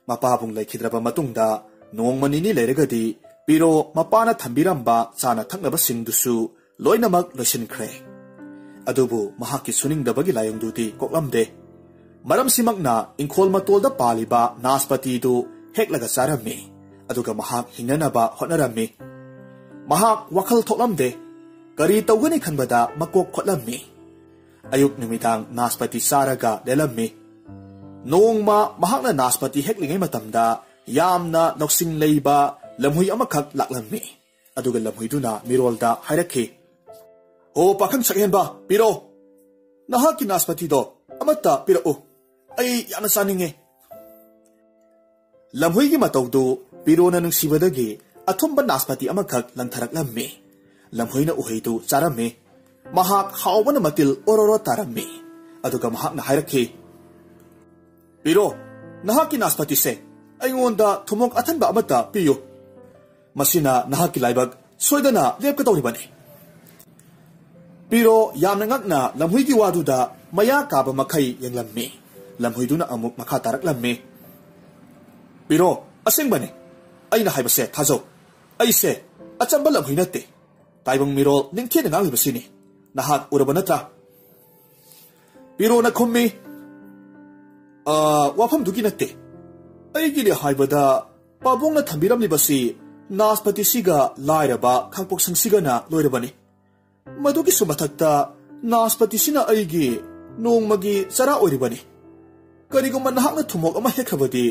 ꯃꯄꯥꯕꯨꯡ ꯂꯩꯈꯤꯗ꯭ꯔꯕ ꯃꯇꯨꯡꯗ ꯅꯣꯡꯃ ꯅꯤꯅꯤ ꯂꯩꯔꯒꯗꯤ ꯄꯤꯔꯣ ꯃꯄꯥꯅ ꯊꯝꯕꯤꯔꯝꯕ ꯆꯥꯅ ꯊꯛꯅꯕꯁꯤꯡꯗꯨꯁꯨ ꯂꯣꯏꯅꯃꯛ ꯂꯣꯏꯁꯤꯟꯈ꯭ꯔꯦ꯫ ꯑꯗꯨꯕꯨ ꯃꯍꯥꯛꯀꯤ ꯁꯨꯅꯤꯡꯗꯕꯒꯤ ꯂꯥꯏꯑꯣꯡꯗꯨꯗꯤ ꯀꯣꯛꯂꯝꯗꯦ꯫ ꯃꯔꯝꯁꯤꯃꯛꯅ ꯏꯪꯈꯣꯜ ꯃꯇꯣꯜꯗ ꯄꯥꯜꯂꯤꯕ ꯅꯥꯁꯄꯇꯤꯗꯨ ꯍꯦꯛꯂꯒ ꯆꯥꯔꯝꯃꯤ꯫ ꯑꯗꯨꯒ ꯃꯍꯥꯛ ꯍꯤꯡꯅꯅꯕ ꯍꯣꯠꯅꯔꯝꯃꯤ꯫ ꯃꯍꯥꯛ ꯋꯥꯈꯜ ꯊꯣꯛꯂꯝꯗꯦ꯫ ꯀꯔꯤ ꯇꯧꯒꯅꯤ ꯈꯟꯕꯗ ꯃꯀꯣꯛ ꯈꯣꯠꯂꯝꯃꯤ꯫ ꯑꯌꯨꯛ ꯅꯨꯃꯤꯗꯥꯡ ꯅꯥꯁꯄꯇꯤ ꯆꯥꯔꯒ ꯂꯦꯜꯂꯝꯃꯤ꯫ ꯅꯣꯡꯃ ꯃꯍꯥꯛꯅ ꯅꯥꯁꯄꯇꯤ ꯍꯦꯛꯂꯤꯉꯩ ꯃꯇꯝꯗ ꯌꯥꯝꯅ ꯂꯧꯁꯤꯡ ꯂꯩꯕ ꯂꯝꯍꯨꯏ ꯑꯃꯈꯛ ꯂꯥꯛꯂꯝꯃꯤ꯫ ꯑꯗꯨꯒ ꯂꯝꯍꯨꯏꯗꯨꯅ ꯃꯤꯔꯣꯜꯗ ꯍꯥꯏꯔꯛꯈꯤ, "ꯑꯣ ꯄꯥꯈꯪ ꯁꯛꯍꯦꯟꯕ, ꯄꯤꯔꯛꯑꯣ꯫ ꯅꯍꯥꯛꯀꯤ ꯅꯥꯁꯄꯇꯤꯗꯣ ꯑꯃꯠꯇ ꯄꯤꯔꯛꯎ꯫ ꯑꯩ ꯌꯥꯝꯅ ꯆꯥꯅꯤꯡꯉꯦ꯫" ꯂꯝꯍꯨꯏꯒꯤ ꯃꯇꯧꯗꯨ ꯄꯤꯔꯣꯅ ꯅꯨꯡꯁꯤꯕꯗꯒꯤ ꯑꯊꯨꯝꯕ ꯅꯥꯁꯄꯥꯇꯤ ꯑꯃꯈꯛ ꯂꯪꯊꯔꯛꯂꯝꯃꯤ꯫ ꯂꯝꯍꯨꯏꯅ ꯎꯍꯩꯗꯨ ꯆꯥꯔꯝꯃꯤ꯫ ꯃꯍꯥꯛ ꯍꯥꯎꯕꯅ ꯃꯇꯤꯜ ꯑꯣꯔꯣꯔꯣ ꯇꯥꯔꯝꯃꯤ꯫ ꯑꯗꯨꯒ ꯃꯍꯥꯛꯅ ꯍꯥꯏꯔꯛꯈꯤ, "ꯄꯤꯔꯣ, ꯅꯍꯥꯛꯀꯤ ꯅꯥꯁꯄꯥꯇꯤꯁꯦ ꯑꯩꯉꯣꯟꯗ ꯊꯨꯝꯃꯣꯛ ꯑꯊꯟꯕ ꯑꯃꯠꯇ ꯄꯤꯌꯨ꯫ ꯃꯁꯤꯅ ꯅꯍꯥꯛꯀꯤ ꯂꯥꯏꯕꯛ ꯁꯣꯏꯗꯅ ꯂꯦꯞꯀꯗꯧꯔꯤꯕꯅꯤ꯫" ꯄꯤꯔꯣ ꯌꯥꯝꯅ ꯉꯛꯅ ꯂꯝꯍꯨꯏꯒꯤ ꯋꯥꯗꯨꯗ ꯃꯌꯥ ꯀꯥꯕ ꯃꯈꯩ ꯌꯦꯡꯂꯝꯃꯤ꯫ ꯂꯝꯍꯨꯏꯗꯨꯅ ꯑꯃꯨꯛ ꯃꯈꯥ ꯇꯥꯔꯛꯂꯝꯃꯤ, "ꯄꯤꯔꯣ, ꯑꯁꯦꯡꯕꯅꯤ꯫ ꯑꯩꯅ ꯍꯥꯏꯕꯁꯦ ꯊꯥꯖꯧ꯫ ꯑꯩꯁꯦ ꯑꯆꯝꯕ ꯂꯝꯍꯨꯏ ꯅꯠꯇꯦ꯫ ꯇꯥꯏꯕꯪ ꯃꯤꯔꯣꯜ ꯅꯤꯡꯊꯤꯅ ꯉꯥꯡꯂꯤꯕꯁꯤꯅꯤ꯫ ꯅꯍꯥꯛ ꯎꯔꯕ ꯅꯠꯇ꯭ꯔꯥ?" ꯄꯤꯔꯣꯅ ꯈꯨꯝꯃꯤ, "ꯑ, ꯋꯥꯐꯝꯗꯨꯒꯤ ꯅꯠꯇꯦ꯫ ꯑꯩꯒꯤꯅꯦ ꯍꯥꯏꯕꯗ ꯄꯥꯕꯨꯡꯅ ꯊꯝꯕꯤꯔꯝꯂꯤꯕꯁꯤ ꯅꯥꯁꯄꯇꯤꯁꯤꯒ ꯂꯥꯏꯔꯕ ꯈꯥꯡꯄꯣꯛꯁꯪꯁꯤꯒꯅ ꯂꯣꯏꯔꯕꯅꯤ꯫ ꯃꯗꯨꯒꯤꯁꯨ ꯃꯊꯛꯇ ꯅꯥꯁꯄꯇꯤꯁꯤꯅ ꯑꯩꯒꯤ ꯅꯣꯡꯃꯒꯤ ꯆꯔꯥ ꯑꯣꯏꯔꯤꯕꯅꯤ꯫ ꯀꯔꯤꯒꯨꯝꯕ ꯅꯍꯥꯛꯅ ꯊꯨꯝꯃꯣꯛ ꯑꯃ ꯍꯦꯛꯈ꯭ꯔꯕꯗꯤ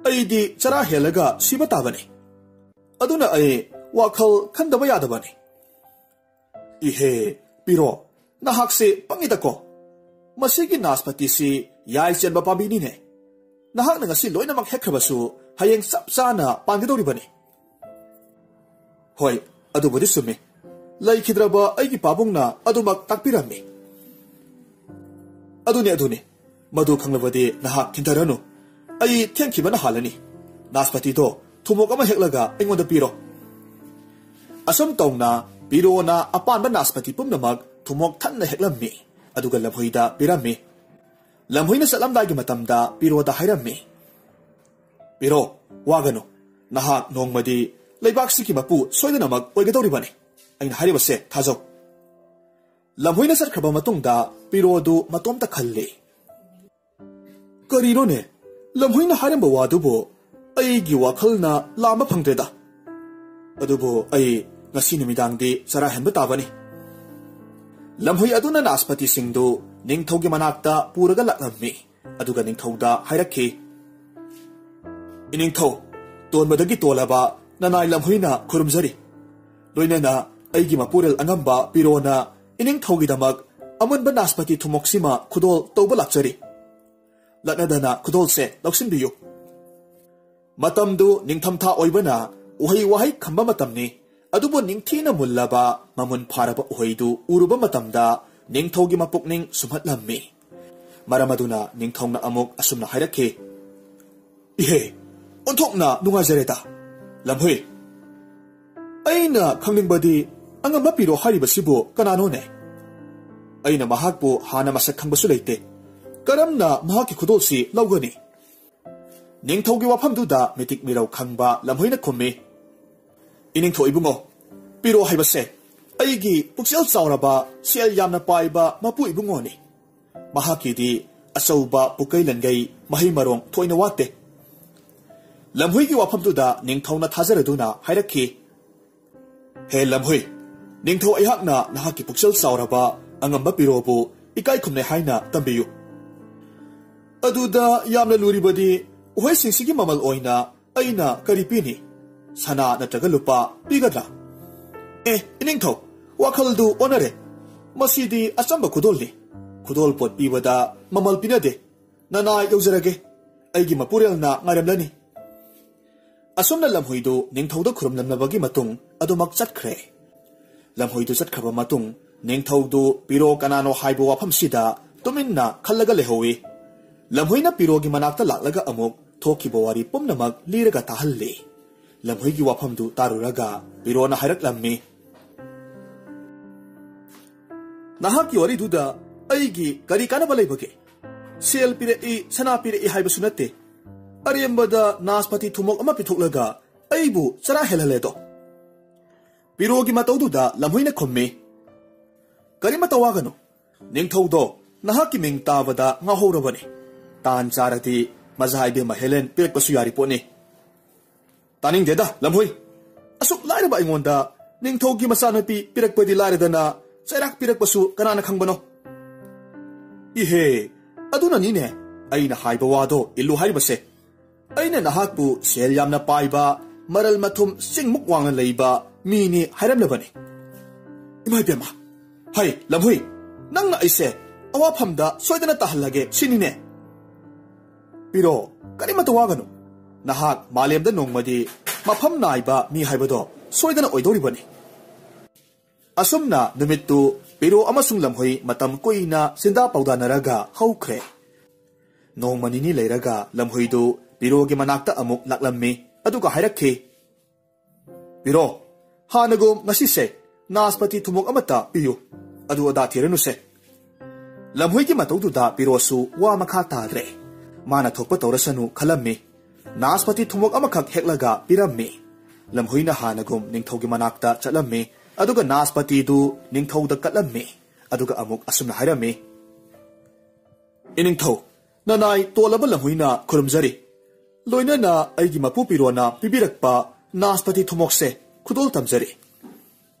ꯑꯩꯗꯤ ꯆꯔꯥ ꯍꯦꯜꯂꯒ ꯁꯤꯕ ꯇꯥꯕꯅꯤ꯫ ꯑꯗꯨꯅ ꯑꯩ ꯋꯥꯈꯜ ꯈꯟꯗꯕ ꯌꯥꯗꯕꯅꯤ꯫" "ꯏꯍꯦ, ꯄꯤꯔꯣ, ꯅꯍꯥꯛꯁꯦ ꯄꯪꯉꯤꯗꯀꯣ꯫ ꯃꯁꯤꯒꯤ ꯅꯥꯁꯄꯇꯤꯁꯤ ꯌꯥꯏ ꯆꯦꯟꯕ ꯄꯥꯝꯕꯤꯅꯤꯅꯦ꯫ ꯅꯍꯥꯛꯅ ꯉꯁꯤ ꯂꯣꯏꯅꯃꯛ ꯍꯦꯛꯈ꯭ꯔꯕꯁꯨ ꯍꯌꯦꯡ ꯆꯞ ꯆꯥꯅ ꯄꯥꯟꯒꯗꯧꯔꯤꯕꯅꯤ꯫" "ꯍꯣꯏ, ꯑꯗꯨꯕꯨꯗꯤ ꯆꯨꯝꯃꯤ꯫ ꯂꯩꯈꯤꯗ꯭ꯔꯕ ꯑꯩꯒꯤ ꯄꯥꯕꯨꯡꯅ ꯑꯗꯨꯃꯛ ꯇꯥꯛꯄꯤꯔꯝꯃꯤ꯫" "ꯑꯗꯨꯅꯤ, ꯑꯗꯨꯅꯤ꯫ ꯃꯗꯨ ꯈꯪꯂꯕꯗꯤ ꯅꯍꯥꯛ ꯊꯤꯟꯊꯔꯅꯨ꯫ ꯑꯩ ꯊꯦꯡꯈꯤꯕꯅ ꯍꯥꯜꯂꯅꯤ꯫ ꯅꯥꯁꯄꯇꯤꯗꯣ ꯊꯨꯝꯃꯣꯛ ꯑꯃ ꯍꯦꯛꯂꯒ ꯑꯩꯉꯣꯟꯗ ꯄꯤꯔꯣ꯫" ꯑꯁꯨꯝ ꯇꯧꯅ ꯄꯤꯔꯣꯅ ꯑꯄꯥꯟꯕ ꯅꯥꯁꯄꯇꯤ ꯄꯨꯝꯅꯃꯛ ꯊꯨꯝꯃꯣꯛ ꯊꯟꯅ ꯍꯦꯛꯂꯝꯃꯤ, ꯑꯗꯨꯒ ꯂꯝꯍꯨꯏꯗ ꯄꯤꯔꯝꯃꯤ꯫ ꯂꯝꯍꯨꯏꯅ ꯆꯠꯂꯝꯗꯥꯏꯒꯤ ꯃꯇꯝꯗ ꯄꯤꯔꯣꯗ ꯍꯥꯏꯔꯝꯃꯤ, "ꯄꯤꯔꯣ, ꯋꯥꯒꯅꯨ꯫ ꯅꯍꯥꯛ ꯅꯣꯡꯃꯗꯤ ꯂꯩꯕꯥꯛꯁꯤꯒꯤ ꯃꯄꯨ ꯁꯣꯏꯗꯅꯃꯛ ꯑꯣꯏꯒꯗꯧꯔꯤꯕꯅꯤ꯫ ꯑꯩꯅ ꯍꯥꯏꯔꯤꯕꯁꯦ ꯊꯥꯖꯧ꯫" ꯂꯝꯍꯨꯏꯅ ꯆꯠꯈ꯭ꯔꯕ ꯃꯇꯨꯡꯗ ꯄꯤꯔꯣꯗꯨ ꯃꯇꯣꯝꯇ ꯈꯜꯂꯤ꯫ "ꯀꯔꯤꯅꯣꯅꯦ? ꯂꯝꯍꯨꯏꯅ ꯍꯥꯏꯔꯝꯕ ꯋꯥꯗꯨꯕꯨ ꯑꯩꯒꯤ ꯋꯥꯈꯜꯅ ꯂꯥꯝꯕ ꯐꯪꯗ꯭ꯔꯦꯗ꯫ ꯑꯗꯨꯕꯨ ꯑꯩ ꯉꯁꯤ ꯅꯨꯃꯤꯗꯥꯡꯗꯤ ꯆꯔꯥ ꯍꯦꯟꯕ ꯇꯥꯕꯅꯤ꯫" ꯂꯝꯍꯨꯏ ꯑꯗꯨꯅ ꯅꯥꯁꯄꯇꯤꯁꯤꯡꯗꯨ ꯅꯤꯡꯊꯧꯒꯤ ꯃꯅꯥꯛꯇ ꯄꯨꯔꯒ ꯂꯥꯛꯂꯝꯃꯤ꯫ ꯑꯗꯨꯒ ꯅꯤꯡꯊꯧꯗ ꯍꯥꯏꯔꯛꯈꯤ, "ꯏꯅꯤꯡꯊꯧ, ꯇꯣꯟꯕꯗꯒꯤ ꯇꯣꯜꯂꯕ ꯅꯅꯥꯏ ꯂꯝꯍꯨꯏꯅ ꯈꯨꯔꯨꯝꯖꯔꯤ꯫ ꯂꯣꯏꯅꯅ ꯑꯩꯒꯤ ꯃꯄꯨꯔꯦꯜ ꯑꯉꯝꯕ ꯄꯤꯔꯣꯅ ꯏꯅꯤꯡꯊꯧꯒꯤꯗꯃꯛ ꯑꯃꯨꯟꯕ ꯅꯥꯁꯄꯇꯤ ꯊꯨꯝꯃꯣꯛꯁꯤꯃ ꯈꯨꯗꯣꯜ ꯇꯧꯕ ꯂꯥꯛꯆꯔꯤ꯫ ꯂꯠꯅꯗꯅ ꯈꯨꯗꯣꯜꯁꯦ ꯂꯧꯁꯤꯟꯕꯤꯌꯨ꯫" ꯃꯇꯝꯗꯨ ꯅꯤꯡꯊꯝꯊꯥ ꯑꯣꯏꯕꯅ ꯎꯍꯩ ꯋꯥꯍꯩ ꯈꯝꯕ ꯃꯇꯝꯅꯤ꯫ ꯑꯗꯨꯕꯨ ꯅꯤꯡꯊꯤꯅ ꯃꯨꯜꯂꯕ, ꯃꯃꯨꯟ ꯐꯥꯔꯕ ꯎꯍꯩꯗꯨ ꯎꯔꯨꯕ ꯃꯇꯝꯗ ꯅꯤꯡꯊꯧꯒꯤ ꯃꯄꯨꯛꯅꯤꯡ ꯁꯨꯝꯍꯠꯂꯝꯃꯤ꯫ ꯃꯔꯝ ꯑꯗꯨꯅ ꯅꯤꯡꯊꯧꯅ ꯑꯃꯨꯛ ꯑꯁꯨꯝꯅ ꯍꯥꯏꯔꯛꯈꯤ, "ꯏꯍꯦ, ꯑꯣꯟꯊꯣꯛꯅ ꯅꯨꯡꯉꯥꯏꯖꯔꯦꯗ, ꯂꯝꯍꯨꯏ꯫ ꯑꯩꯅ ꯈꯪꯅꯤꯡꯕꯗꯤ, ꯑꯉꯝꯕ ꯄꯤꯔꯣ ꯍꯥꯏꯔꯤꯕꯁꯤꯕꯨ ꯀꯅꯥꯅꯣꯅꯦ? ꯑꯩꯅ ꯃꯍꯥꯛꯄꯨ ꯍꯥꯟꯅ ꯃꯁꯛ ꯈꯪꯕꯁꯨ ꯂꯩꯇꯦ꯫ ꯀꯔꯝꯅ ꯃꯍꯥꯛꯀꯤ ꯈꯨꯗꯣꯜꯁꯤ ꯂꯧꯒꯅꯤ?" ꯅꯤꯡꯊꯧꯒꯤ ꯋꯥꯐꯝꯗꯨꯗ ꯃꯤꯇꯤꯛ ꯃꯤꯔꯧ ꯈꯪꯕ ꯂꯝꯍꯨꯏꯅ ꯈꯨꯝꯃꯤ, "ꯏꯅꯤꯡꯊꯧ ꯏꯕꯨꯡꯉꯣ, ꯄꯤꯔꯣ ꯍꯥꯏꯕꯁꯦ ꯑꯩꯒꯤ ꯄꯨꯛꯆꯦꯜ ꯆꯥꯎꯔꯕ, ꯁꯦꯜ ꯌꯥꯝꯅ ꯄꯥꯏꯕ ꯃꯄꯨ ꯏꯕꯨꯡꯉꯣꯅꯤ꯫ ꯃꯍꯥꯛꯀꯤꯗꯤ ꯑꯆꯧꯕ ꯄꯨꯀꯩ ꯂꯟꯒꯩ, ꯃꯍꯩ ꯃꯔꯣꯡ ꯊꯣꯏꯅ ꯋꯥꯠꯇꯦ꯫" ꯂꯝꯍꯨꯏꯒꯤ ꯋꯥꯐꯝꯗꯨꯗ ꯅꯤꯡꯊꯧꯅ ꯊꯥꯖꯔꯗꯨꯅ ꯍꯥꯏꯔꯛꯈꯤ, "ꯍꯦ ꯂꯝꯍꯨꯏ, ꯅꯤꯡꯊꯧ ꯑꯩꯍꯥꯛꯅ ꯅꯍꯥꯛꯀꯤ ꯄꯨꯛꯆꯦꯜ ꯆꯥꯎꯔꯕ ꯑꯉꯝꯕ ꯄꯤꯔꯣꯕꯨ ꯏꯀꯥꯏ ꯈꯨꯝꯅꯩ ꯍꯥꯏꯅ ꯇꯝꯕꯤꯌꯨ꯫ ꯑꯗꯨꯗ ꯌꯥꯝꯅ ꯂꯨꯔꯤꯕꯗꯤ ꯎꯍꯩꯁꯤꯡꯁꯤꯒꯤ ꯃꯃꯜ ꯑꯣꯏꯅ ꯑꯩꯅ ꯀꯔꯤ ꯄꯤꯅꯤ? ꯁꯅꯥ ꯅꯠꯇ꯭ꯔꯒ ꯂꯨꯄꯥ ꯄꯤꯒꯗ꯭ꯔꯥ?" "ꯑꯦ, ꯏꯅꯤꯡꯊꯧ, ꯋꯥꯈꯜꯗꯨ ꯑꯣꯟꯅꯔꯦ꯫ ꯃꯁꯤꯗꯤ ꯑꯆꯝꯕ ꯈꯨꯗꯣꯜꯅꯤ꯫ ꯈꯨꯗꯣꯜ ꯄꯣꯠ ꯄꯤꯕꯗ ꯃꯃꯜ ꯄꯤꯅꯗꯦ꯫ ꯅꯅꯥꯏ ꯌꯧꯖꯔꯒꯦ꯫ ꯑꯩꯒꯤ ꯃꯄꯨꯔꯦꯜꯅ ꯉꯥꯏꯔꯝꯂꯅꯤ꯫" ꯑꯁꯨꯝꯅ ꯂꯝꯍꯨꯏꯗꯨ ꯅꯤꯡꯊꯧꯗ ꯈꯨꯔꯨꯝꯂꯝꯂꯕꯒꯤ ꯃꯇꯨꯡ ꯑꯗꯨꯃꯛ ꯆꯠꯈ꯭ꯔꯦ꯫ ꯂꯝꯍꯨꯏꯗꯨ ꯆꯠꯈ꯭ꯔꯕ ꯃꯇꯨꯡ ꯅꯤꯡꯊꯧꯗꯨ ꯄꯤꯔꯣ ꯀꯅꯥꯅꯣ ꯍꯥꯏꯕ ꯋꯥꯐꯝꯁꯤꯗ ꯇꯨꯃꯤꯟꯅ ꯈꯜꯂꯒ ꯂꯩꯍꯧꯏ꯫ ꯂꯝꯍꯨꯏꯅ ꯄꯤꯔꯣꯒꯤ ꯃꯅꯥꯛꯇ ꯂꯥꯛꯂꯒ ꯑꯃꯨꯛ ꯊꯣꯛꯈꯤꯕ ꯋꯥꯔꯤ ꯄꯨꯝꯅꯃꯛ ꯂꯤꯔꯒ ꯇꯥꯍꯜꯂꯤ꯫ ꯂꯝꯍꯨꯏꯒꯤ ꯋꯥꯐꯝꯗꯨ ꯇꯥꯔꯨꯔꯒ ꯄꯤꯔꯣꯅ ꯍꯥꯏꯔꯛꯂꯝꯃꯤ, "ꯅꯍꯥꯛꯀꯤ ꯋꯥꯔꯤꯗꯨꯗ ꯑꯩꯒꯤ ꯀꯔꯤ ꯀꯥꯟꯅꯕ ꯂꯩꯕꯒꯦ? ꯁꯦꯜ ꯄꯤꯔꯛꯏ, ꯁꯅꯥ ꯄꯤꯔꯛꯏ ꯍꯥꯏꯕꯁꯨ ꯅꯠꯇꯦ꯫ ꯑꯔꯦꯝꯕꯗ ꯅꯥꯁꯄꯥꯇꯤ ꯊꯨꯝꯃꯣꯛ ꯑꯃ ꯄꯤꯊꯣꯛꯂꯒ ꯑꯩꯕꯨ ꯆꯔꯥ ꯍꯦꯜꯍꯜꯂꯦꯗꯣ꯫" ꯄꯤꯔꯣꯒꯤ ꯃꯇꯧꯗꯨꯗ ꯂꯝꯍꯨꯏꯅ ꯈꯨꯝꯃꯤ, "ꯀꯔꯤꯃꯠꯇ ꯋꯥꯒꯅꯨ꯫ ꯅꯤꯡꯊꯧꯗꯣ ꯅꯍꯥꯛꯀꯤ ꯃꯤꯡ ꯇꯥꯕꯗ ꯉꯥꯎꯍꯧꯔꯕꯅꯤ꯫ ꯇꯥꯟ ꯆꯥꯔꯗꯤ ꯃꯖꯥ ꯏꯕꯦꯝꯃ ꯍꯦꯂꯦꯟ ꯄꯤꯔꯛꯄꯁꯨ ꯌꯥꯔꯤ ꯄꯣꯠꯅꯤ꯫" "ꯇꯥꯅꯤꯡꯗꯦꯗ, ꯂꯝꯍꯨꯏ꯫ ꯑꯁꯨꯛ ꯂꯥꯏꯔꯕ ꯑꯩꯉꯣꯟꯗ ꯅꯤꯡꯊꯧꯒꯤ ꯃꯆꯥꯅꯨꯄꯤ ꯄꯤꯔꯛꯄꯗꯤ ꯂꯥꯏꯔꯗꯅ, ꯆꯩꯔꯥꯛ ꯄꯤꯔꯛꯄꯁꯨ ꯀꯅꯥꯅ ꯈꯪꯕꯅꯣ?" "ꯏꯍꯦ, ꯑꯗꯨꯅꯅꯤꯅꯦ ꯑꯩꯅ ꯍꯥꯏꯕ ꯋꯥꯗꯣ ꯏꯜꯂꯨ ꯍꯥꯏꯔꯤꯕꯁꯦ꯫ ꯑꯩꯅ ꯅꯍꯥꯛꯄꯨ ꯁꯦꯜ ꯌꯥꯝꯅ ꯄꯥꯏꯕ, ꯃꯔꯜ ꯃꯊꯨꯝ ꯆꯤꯡꯃꯨꯛ ꯋꯥꯡꯅ ꯂꯩꯕ ꯃꯤꯅꯤ ꯍꯥꯏꯔꯝꯂꯕꯅꯤ꯫" "ꯏꯃꯥ ꯏꯕꯦꯝꯃ, ꯍꯩ, ꯂꯝꯍꯨꯏ, ꯅꯪꯅ ꯑꯩꯁꯦ ꯑꯋꯥꯐꯝꯗ ꯁꯣꯏꯗꯅ ꯇꯥꯍꯜꯂꯒꯦ ꯁꯤꯅꯤꯅꯦ?" "ꯄꯤꯔꯣ, ꯀꯔꯤꯃꯠꯇ ꯋꯥꯒꯅꯨ꯫ ꯅꯍꯥꯛ ꯃꯥꯂꯦꯝꯗ ꯅꯣꯡꯃꯗꯤ ꯃꯐꯝ ꯅꯥꯏꯕ ꯃꯤ ꯍꯥꯏꯕꯗꯣ ꯁꯣꯏꯗꯅ ꯑꯣꯏꯗꯧꯔꯤꯕꯅꯤ꯫ ꯑꯁꯨꯝꯅ ꯅꯨꯃꯤꯠꯇꯨ ꯄꯤꯔꯣ ꯑꯃꯁꯨꯡ ꯂꯝꯍꯨꯏ ꯃꯇꯝ ꯀꯨꯏꯅ ꯆꯤꯟꯗꯥ ꯄꯥꯎꯗꯥꯅꯔꯒ ꯍꯧꯈ꯭ꯔꯦ꯫ ꯅꯣꯡꯃ ꯅꯤꯅꯤ ꯂꯩꯔꯒ ꯂꯝꯍꯨꯏꯗꯨ ꯄꯤꯔꯣꯒꯤ ꯃꯅꯥꯛꯇ ꯑꯃꯨꯛ ꯂꯥꯛꯂꯝꯃꯤ, ꯑꯗꯨꯒ ꯍꯥꯏꯔꯛꯈꯤ, "ꯄꯤꯔꯣ, ꯍꯥꯟꯅꯒꯨꯝ ꯉꯁꯤꯁꯦ ꯅꯥꯁꯄꯇꯤ ꯊꯨꯝꯃꯣꯛ ꯑꯃꯠꯇ ꯄꯤꯌꯨ, ꯑꯗꯨ ꯑꯗꯥ ꯊꯤꯔꯅꯨꯁꯦ꯫" ꯂꯝꯍꯨꯏꯒꯤ ꯃꯇꯧꯗꯨꯗ ꯄꯤꯔꯣꯁꯨ ꯋꯥ ꯃꯈꯥ ꯇꯥꯗ꯭ꯔꯦ꯫ ꯃꯥꯅ ꯊꯣꯛꯄ ꯇꯧꯔꯁꯅꯨ ꯈꯜꯂꯝꯃꯤ꯫ ꯅꯥꯁꯄꯇꯤ ꯊꯨꯝꯃꯣꯛ ꯑꯃꯈꯛ ꯍꯦꯛꯂꯒ ꯄꯤꯔꯝꯃꯤ꯫ ꯂꯝꯍꯨꯏꯅ ꯍꯥꯟꯅꯒꯨꯝ ꯅꯤꯡꯊꯧꯒꯤ ꯃꯅꯥꯛꯇ ꯆꯠꯂꯝꯃꯤ, ꯑꯗꯨꯒ ꯅꯥꯁꯄꯇꯤꯗꯨ ꯅꯤꯡꯊꯧꯗ ꯀꯠꯂꯝꯃꯤ, ꯑꯗꯨꯒ ꯑꯃꯨꯛ ꯑꯁꯨꯝꯅ ꯍꯥꯏꯔꯝꯃꯤ, "ꯏꯅꯤꯡꯊꯧ, ꯅꯅꯥꯏ ꯇꯣꯜꯂꯕ ꯂꯝꯍꯨꯏꯅ ꯈꯨꯔꯨꯝꯖꯔꯤ꯫ ꯂꯣꯏꯅꯅ ꯑꯩꯒꯤ ꯃꯄꯨ ꯄꯤꯔꯣꯅ ꯄꯤꯕꯤꯔꯛꯄ ꯅꯥꯁꯄꯇꯤ ꯊꯨꯝꯃꯣꯛꯁꯦ ꯈꯨꯗꯣꯜ ꯇꯝꯖꯔꯤ꯫"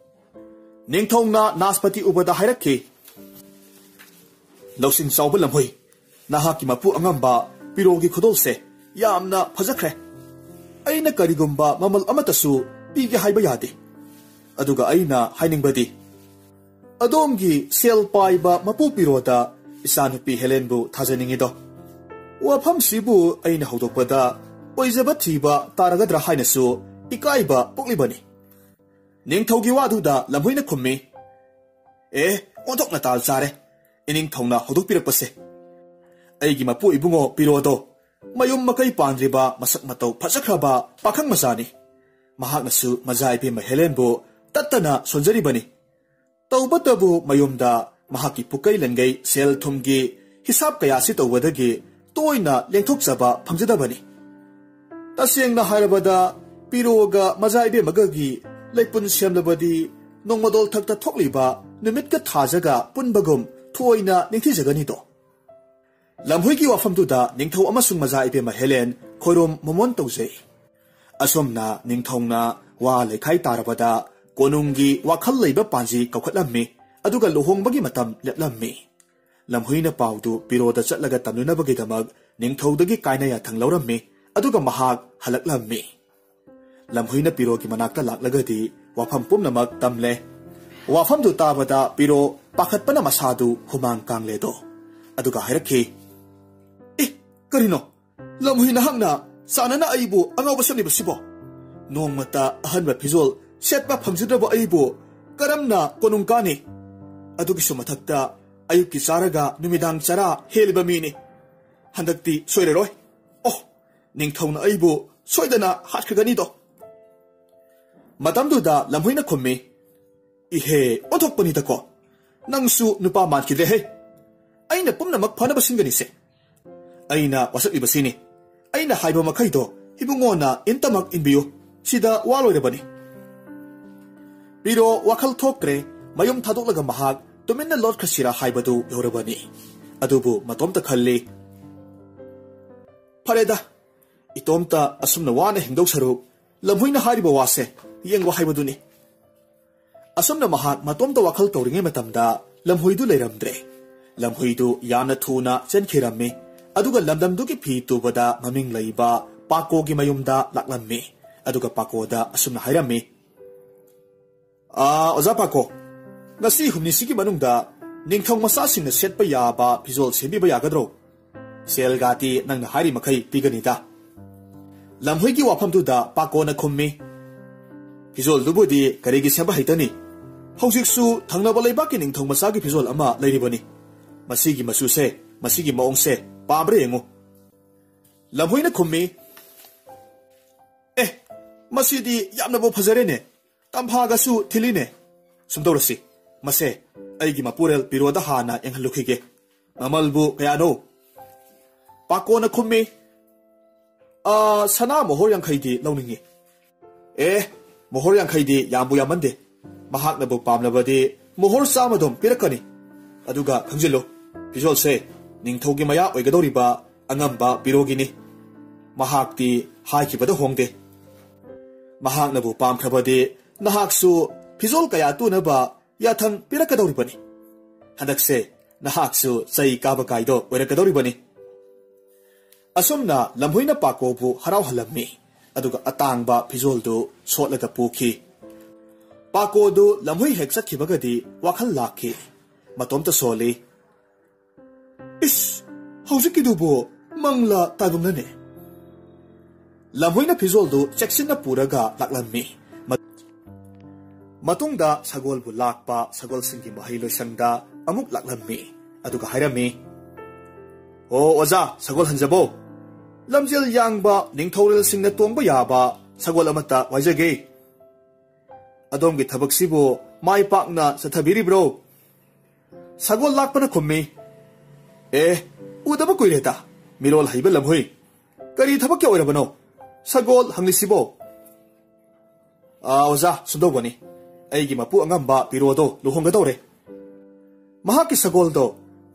ꯅꯤꯡꯊꯧꯅ ꯅꯥꯁꯄꯇꯤ ꯎꯕꯗ ꯍꯥꯏꯔꯛꯈꯤ, "ꯂꯧꯁꯤꯡ ꯆꯥꯎꯕ ꯂꯝꯍꯨꯏ, ꯅꯍꯥꯛꯀꯤ ꯃꯄꯨ ꯑꯉꯝꯕ ꯄꯤꯔꯣꯒꯤ ꯈꯨꯗꯣꯜꯁꯦ ꯌꯥꯝꯅ ꯐꯖꯈ꯭ꯔꯦ꯫ ꯑꯩꯅ ꯀꯔꯤꯒꯨꯝꯕ ꯃꯃꯜ ꯑꯃꯠꯇꯁꯨ ꯄꯤꯒꯦ ꯍꯥꯏꯕ ꯌꯥꯗꯦ꯫ ꯑꯗꯨꯒ ꯑꯩꯅ ꯍꯥꯏꯅꯤꯡꯕꯗꯤ, ꯑꯗꯣꯝꯒꯤ ꯁꯦꯜ ꯄꯥꯏꯕ ꯃꯄꯨ ꯄꯤꯔꯣꯗ ꯏꯆꯥꯅꯨꯄꯤ ꯍꯦꯂꯦꯟꯕꯨ ꯊꯥꯖꯅꯤꯡꯉꯤꯗꯣ꯫ ꯋꯥꯐꯝꯁꯤꯕꯨ ꯑꯩꯅ ꯍꯧꯗꯣꯛꯄꯗ ꯑꯣꯏꯖꯕ ꯊꯤꯕ ꯇꯥꯔꯒꯗ꯭ꯔꯥ ꯍꯥꯏꯅꯁꯨ ꯏꯀꯥꯏꯕ ꯄꯣꯛꯂꯤꯕꯅꯤ꯫" ꯅꯤꯡꯊꯧꯒꯤ ꯋꯥꯗꯨꯗ ꯂꯝꯍꯨꯏꯅ ꯈꯨꯝꯃꯤ, "ꯑꯦ, ꯑꯣꯟꯊꯣꯛꯅ ꯇꯥꯜ ꯆꯥꯔꯦ ꯏꯅꯤꯡꯊꯧꯅ ꯍꯧꯗꯣꯛꯄꯤꯔꯛꯄꯁꯦ꯫ ꯑꯩꯒꯤ ꯃꯄꯨ ꯏꯕꯨꯡꯉꯣ ꯄꯤꯔꯣꯗꯣ ꯃꯌꯨꯝ ꯃꯀꯩ ꯄꯥꯟꯗ꯭ꯔꯤꯕ ꯃꯁꯛ ꯃꯇꯧ ꯐꯖꯈ꯭ꯔꯕ ꯄꯥꯈꯪ ꯃꯆꯥꯅꯤ꯫ ꯃꯍꯥꯛꯅꯁꯨ ꯃꯖꯥ ꯏꯕꯦꯝꯃ ꯍꯦꯂꯦꯟꯕꯨ ꯇꯠꯇꯅ ꯁꯣꯟꯖꯔꯤꯕꯅꯤ꯫ ꯇꯧꯕꯇꯕꯨ ꯃꯌꯨꯝꯗ ꯃꯍꯥꯛꯀꯤ ꯄꯨꯀꯩ ꯂꯟꯒꯩ ꯁꯦꯜ ꯊꯨꯝꯒꯤ ꯍꯤꯁꯥꯞ ꯀꯌꯥꯁꯤ ꯇꯧꯕꯗꯒꯤ ꯇꯣꯏꯅ ꯂꯦꯡꯊꯣꯛꯆꯕ ꯐꯪꯖꯗꯕꯅꯤ꯫ ꯇꯁꯦꯡꯅ ꯍꯥꯏꯔꯕꯗ, ꯄꯤꯔꯣꯒ ꯃꯖꯥ ꯏꯕꯦꯝꯃꯒꯒꯤ ꯂꯩꯄꯨꯟ ꯁꯦꯝꯂꯕꯗꯤ ꯅꯣꯡꯃꯗꯣꯜ ꯊꯛꯇ ꯊꯣꯛꯂꯤꯕ ꯅꯨꯃꯤꯠꯀ ꯊꯥꯖꯒ ꯄꯨꯟꯕꯒꯨꯝ ꯊꯣꯏꯅ ꯅꯤꯡꯊꯤꯖꯒꯅꯤꯗꯣ꯫" ꯂꯝꯍꯨꯏꯒꯤ ꯋꯥꯐꯝꯗꯨꯗ ꯅꯤꯡꯊꯧ ꯑꯃꯁꯨꯡ ꯃꯖꯥ ꯏꯕꯦꯝꯃ ꯍꯦꯂꯦꯟ ꯈꯣꯏꯔꯣꯝ ꯃꯣꯃꯣꯟ ꯇꯧꯖꯩ꯫ ꯑꯁꯨꯝꯅ ꯅꯤꯡꯊꯧꯅ ꯋꯥ ꯂꯩꯈꯥꯏ ꯇꯥꯔꯕꯗ ꯀꯣꯅꯨꯡꯒꯤ ꯋꯥꯈꯜ ꯂꯩꯕ ꯄꯥꯟꯖꯤ ꯀꯧꯈꯠꯂꯝꯃꯤ, ꯑꯗꯨꯒ ꯂꯨꯍꯣꯡꯕꯒꯤ ꯃꯇꯝ ꯂꯦꯞꯂꯝꯃꯤ꯫ ꯂꯝꯍꯨꯏꯅ ꯄꯥꯎꯗꯨ ꯄꯤꯔꯣꯗ ꯆꯠꯂꯒ ꯇꯝꯅꯅꯕꯒꯤꯗꯃꯛ ꯅꯤꯡꯊꯧꯗꯒꯤ ꯀꯥꯏꯅ ꯌꯥꯊꯪ ꯂꯧꯔꯝꯃꯤ, ꯑꯗꯨꯒ ꯃꯍꯥꯛ ꯍꯜꯂꯛꯂꯝꯃꯤ꯫ ꯂꯝꯍꯨꯏꯅ ꯄꯤꯔꯣꯒꯤ ꯃꯅꯥꯛꯇ ꯂꯥꯛꯂꯒꯗꯤ ꯋꯥꯐꯝ ꯄꯨꯝꯅꯃꯛ ꯇꯝꯂꯦ꯫ ꯋꯥꯐꯝꯗꯨ ꯇꯥꯕꯗ ꯄꯤꯔꯣ ꯄꯥꯈꯠꯄꯅ ꯃꯁꯥꯗꯨ ꯍꯨꯃꯥꯡ ꯀꯥꯡꯂꯦꯗꯣ꯫ ꯑꯗꯨꯒ ꯍꯥꯏꯔꯛꯈꯤ, "ꯑꯦ, ꯀꯔꯤꯅꯣ? ꯂꯝꯍꯨꯏ ꯅꯍꯥꯛꯅ ꯆꯥꯟꯅꯅ ꯑꯩꯕꯨ ꯑꯉꯥꯎꯕ ꯁꯦꯝꯂꯤꯕꯁꯤꯕꯣ? ꯅꯣꯡꯃꯇ ꯑꯍꯟꯕ ꯐꯤꯖꯣꯜ ꯁꯦꯠꯄ ꯐꯪꯖꯗ꯭ꯔꯕ ꯑꯩꯕꯨ ꯀꯔꯝꯅ ꯀꯣꯅꯨꯡ ꯀꯥꯅꯤ? ꯑꯗꯨꯒꯤꯁꯨ ꯃꯊꯛꯇ ꯑꯌꯨꯛꯀꯤ ꯆꯥꯔꯒ ꯅꯨꯃꯤꯗꯥꯡ ꯆꯔꯥ ꯍꯦꯜꯂꯤꯕ ꯃꯤꯅꯤ꯫ ꯍꯟꯗꯛꯇꯤ ꯁꯣꯏꯔꯔꯣꯏ꯫ ꯑꯣ, ꯅꯤꯡꯊꯧꯅ ꯑꯩꯕꯨ ꯁꯣꯏꯗꯅ ꯍꯥꯠꯈ꯭ꯔꯒꯅꯤꯗꯣ꯫ ꯃꯇꯝꯗꯨꯗ ꯂꯝꯍꯨꯏꯅ ꯈꯨꯝꯃꯤ, "ꯏꯍꯦ, ꯑꯣꯟꯊꯣꯛꯄꯅꯤꯗꯀꯣ꯫ ꯅꯪꯁꯨ ꯅꯨꯄꯥ ꯃꯥꯟꯈꯤꯗ꯭ꯔꯦꯍꯦ꯫ ꯑꯩꯅ ꯄꯨꯝꯅꯃꯛ ꯐꯅꯕ ꯁꯤꯟꯒꯅꯤꯁꯦ꯫ ꯑꯩꯅ ꯋꯥꯁꯛꯂꯤꯕꯁꯤꯅꯤ꯫ ꯑꯩꯅ ꯍꯥꯏꯕ ꯃꯈꯩꯗꯣ ꯏꯕꯨꯡꯉꯣꯅ ꯏꯟꯇꯃꯛ ꯏꯟꯕꯤꯌꯨ꯫ ꯁꯤꯗ ꯋꯥ ꯂꯣꯏꯔꯕꯅꯤ꯫" ꯄꯤꯔꯣ ꯋꯥꯈꯜ ꯊꯣꯛꯇ꯭ꯔꯦ꯫ ꯃꯌꯨꯝ ꯊꯥꯗꯣꯛꯂꯒ ꯃꯍꯥꯛ ꯇꯨꯃꯤꯟꯅ ꯂꯣꯠꯈ꯭ꯔꯁꯤꯔꯥ ꯍꯥꯏꯕꯗꯨ ꯌꯧꯔꯕꯅꯤ꯫ ꯑꯗꯨꯕꯨ ꯃꯇꯣꯝꯇ ꯈꯜꯂꯤ, "ꯐꯔꯦꯗ, ꯏꯇꯣꯝꯇ ꯑꯁꯨꯝꯅ ꯋꯥꯅ ꯍꯤꯡꯗꯧ ꯁꯔꯨꯛ, ꯂꯝꯍꯨꯏꯅ ꯍꯥꯏꯔꯤꯕ ꯋꯥꯁꯦ ꯌꯦꯡꯕ ꯍꯥꯏꯕꯗꯨꯅꯤ꯫" ꯑꯁꯨꯝꯅ ꯃꯍꯥꯛ ꯃꯇꯣꯝꯇ ꯋꯥꯈꯜ ꯇꯧꯔꯤꯉꯩ ꯃꯇꯝꯗ ꯂꯝꯍꯨꯏꯗꯨ ꯂꯩꯔꯝꯗ꯭ꯔꯦ꯫ ꯂꯝꯍꯨꯏꯗꯨ ꯌꯥꯝꯅ ꯊꯨꯅ ꯆꯦꯟꯈꯤꯔꯝꯃꯤ꯫ ꯑꯗꯨꯒ ꯂꯝꯗꯝꯗꯨꯒꯤ ꯐꯤ ꯇꯨꯕꯗ ꯃꯃꯤꯡ ꯂꯩꯕ ꯄꯥꯀꯣꯒꯤ ꯃꯌꯨꯝꯗ ꯂꯥꯛꯂꯝꯃꯤ꯫ ꯑꯗꯨꯒ ꯄꯥꯀꯣꯗ ꯑꯁꯨꯝꯅ ꯍꯥꯏꯔꯝꯃꯤ, "ꯑꯥ, ꯑꯣꯖꯥ ꯄꯥꯀꯣ, ꯉꯁꯤ ꯍꯨꯝꯅꯤꯁꯤꯒꯤ ꯃꯅꯨꯡꯗ ꯅꯤꯡꯊꯧ ꯃꯆꯥꯁꯤꯡꯅ ꯁꯦꯠꯄ ꯌꯥꯕ ꯐꯤꯖꯣꯜ ꯁꯦꯝꯕꯤꯕ ꯌꯥꯒꯗ꯭ꯔꯣ? ꯁꯦꯜꯒꯥꯗꯤ ꯅꯪꯅ ꯍꯥꯏꯔꯤ ꯃꯈꯩ ꯄꯤꯒꯅꯤꯗ꯫" ꯂꯝꯍꯨꯏꯒꯤ ꯋꯥꯐꯝꯗꯨꯗ ꯄꯥꯀꯣꯅ ꯈꯨꯝꯃꯤ, "ꯐꯤꯖꯣꯜꯗꯨꯕꯨꯗꯤ ꯀꯔꯤꯒꯤ ꯁꯦꯝꯕ ꯍꯩꯇꯅꯤ? ꯍꯧꯖꯤꯛꯁꯨ ꯊꯪꯅꯕ ꯂꯩꯕꯥꯛꯀꯤ ꯅꯤꯡꯊꯧ ꯃꯆꯥꯒꯤ ꯐꯤꯖꯣꯜ ꯑꯃ ꯂꯩꯔꯤꯕꯅꯤ꯫ ꯃꯁꯤꯒꯤ ꯃꯆꯨꯁꯦ, ꯃꯁꯤꯒꯤ ꯃꯑꯣꯡꯁꯦ ꯄꯥꯝꯕ꯭ꯔꯥ ꯌꯦꯡꯉꯨ꯫" ꯂꯝꯍꯨꯏꯅ ꯈꯨꯝꯃꯤ, "ꯑꯦ, ꯃꯁꯤꯗꯤ ꯌꯥꯝꯅꯕꯨ ꯐꯖꯔꯦꯅꯦ꯫ ꯇꯝꯐꯥꯒꯁꯨ ꯊꯤꯜꯂꯤꯅꯦ꯫ ꯁꯨꯝ ꯇꯧꯔꯁꯤ, ꯃꯁꯦ ꯑꯩꯒꯤ ꯃꯄꯨꯔꯦꯜ ꯄꯤꯔꯣꯗ ꯍꯥꯟꯅ ꯌꯦꯡꯍꯜꯂꯨꯈꯤꯒꯦ꯫ ꯃꯃꯜꯕꯨ ꯀꯌꯥꯅꯣ?" ꯄꯥꯀꯣꯅ ꯈꯨꯝꯃꯤ, "ꯑꯥ, ꯁꯅꯥ ꯃꯣꯍꯣꯔ ꯌꯥꯡꯈꯩꯗꯤ ꯂꯧꯅꯤꯡꯏ꯫" "ꯑꯦ, ꯃꯣꯍꯣꯔ ꯌꯥꯡꯈꯩꯗꯤ ꯌꯥꯝꯕꯨ ꯌꯥꯝꯃꯟꯗꯦ꯫ ꯃꯍꯥꯛꯅꯕꯨ ꯄꯥꯝꯂꯕꯗꯤ ꯃꯣꯍꯣꯔ ꯆꯥꯝꯃꯗꯨꯝ ꯄꯤꯔꯛꯀꯅꯤ꯫ ꯑꯗꯨꯒ ꯈꯪꯖꯤꯜꯂꯨ, ꯐꯤꯖꯣꯜꯁꯦ ꯅꯤꯡꯊꯧꯒꯤ ꯃꯌꯥ ꯑꯣꯏꯒꯗꯧꯔꯤꯕ ꯑꯉꯝꯕ ꯄꯤꯔꯣꯒꯤꯅꯤ꯫ ꯃꯍꯥꯛꯇꯤ ꯍꯥꯏꯈꯤꯕꯗ ꯍꯣꯡꯗꯦ꯫ ꯃꯍꯥꯛꯅꯕꯨ ꯄꯥꯝꯈ꯭ꯔꯕꯗꯤ ꯅꯍꯥꯛꯁꯨ ꯐꯤꯖꯣꯜ ꯀꯌꯥ ꯇꯨꯅꯕ ꯌꯥꯊꯪ ꯄꯤꯔꯛꯀꯗꯧꯔꯤꯕꯅꯤ꯫ ꯍꯟꯗꯛꯁꯦ ꯅꯍꯥꯛꯁꯨ ꯆꯩ ꯀꯥꯕ ꯀꯥꯏꯗꯣ ꯑꯣꯏꯔꯛꯀꯗꯧꯔꯤꯕꯅꯤ꯫" ꯑꯁꯨꯝꯅ ꯂꯝꯍꯨꯏꯅ ꯄꯥꯀꯣꯕꯨ ꯍꯔꯥꯎꯍꯜꯂꯝꯃꯤ꯫ ꯑꯗꯨꯒ ꯑꯇꯥꯡꯕ ꯐꯤꯖꯣꯜꯗꯨ ꯁꯣꯠꯂꯒ ꯄꯨꯈꯤ꯫ ꯄꯥꯀꯣꯗꯨ ꯂꯝꯍꯨꯏ ꯍꯦꯛ ꯆꯠꯈꯤꯕꯒꯗꯤ ꯋꯥꯈꯜ ꯂꯥꯛꯈꯤ꯫ ꯃꯇꯣꯝꯇ ꯁꯣꯜꯂꯤ, "ꯏꯁ, ꯍꯧꯖꯤꯛꯀꯤꯗꯨꯕꯨ ꯃꯪꯂꯥ ꯇꯥꯏꯕꯪꯂꯅꯦ?" ꯂꯝꯍꯨꯏꯅ ꯐꯤꯖꯣꯜꯗꯨ ꯆꯦꯛꯁꯤꯟꯅ ꯄꯨꯔꯒ ꯂꯥꯛꯂꯝꯃꯤ꯫ ꯃ-, ꯃꯇꯨꯡꯗ ꯁꯒꯣꯜꯕꯨ ꯂꯥꯛꯄ ꯁꯒꯣꯜꯁꯤꯡꯒꯤ ꯃꯍꯩ ꯂꯣꯏꯁꯪꯗ ꯑꯃꯨꯛ ꯂꯥꯛꯂꯝꯃꯤ꯫ ꯑꯗꯨꯒ ꯍꯥꯏꯔꯝꯃꯤ, "ꯑꯣ ꯑꯣꯖꯥ, ꯁꯒꯣꯜ ꯍꯟꯖꯕꯧ, ꯂꯝꯖꯦꯜ ꯌꯥꯡꯕ ꯅꯤꯡꯊꯧꯔꯦꯜꯁꯤꯡꯅ ꯇꯣꯡꯕ ꯌꯥꯕ ꯁꯒꯣꯜ ꯑꯃꯠꯇ ꯋꯥꯏꯖꯒꯦ꯫ ꯑꯗꯣꯝꯒꯤ ꯊꯕꯛꯁꯤꯕꯨ ꯃꯥꯏ ꯄꯥꯛꯅ ꯆꯠꯊꯕꯤꯔꯤꯕ꯭ꯔꯣ?" ꯁꯒꯣꯜ ꯂꯥꯛꯄꯅ ꯈꯨꯝꯃꯤ, "ꯑꯦ, ꯎꯗꯕ ꯀꯨꯏꯔꯦꯗ, ꯃꯤꯔꯣꯜ ꯍꯩꯕ ꯂꯝꯍꯨꯏ꯫ ꯀꯔꯤ ꯊꯕꯛꯀꯤ ꯑꯣꯏꯔꯕꯅꯣ ꯁꯒꯣꯜ ꯍꯪꯂꯤꯁꯤꯕꯣ?" "ꯑꯥ, ꯑꯣꯖꯥ, ꯁꯨꯝꯗꯧꯕꯅꯤ꯫ ꯑꯩꯒꯤ ꯃꯄꯨ ꯑꯉꯝꯕ ꯄꯤꯔꯣꯗꯣ ꯂꯨꯍꯣꯡꯒꯗꯧꯔꯦ꯫ ꯃꯍꯥꯛꯀꯤ ꯁꯒꯣꯜꯗꯣ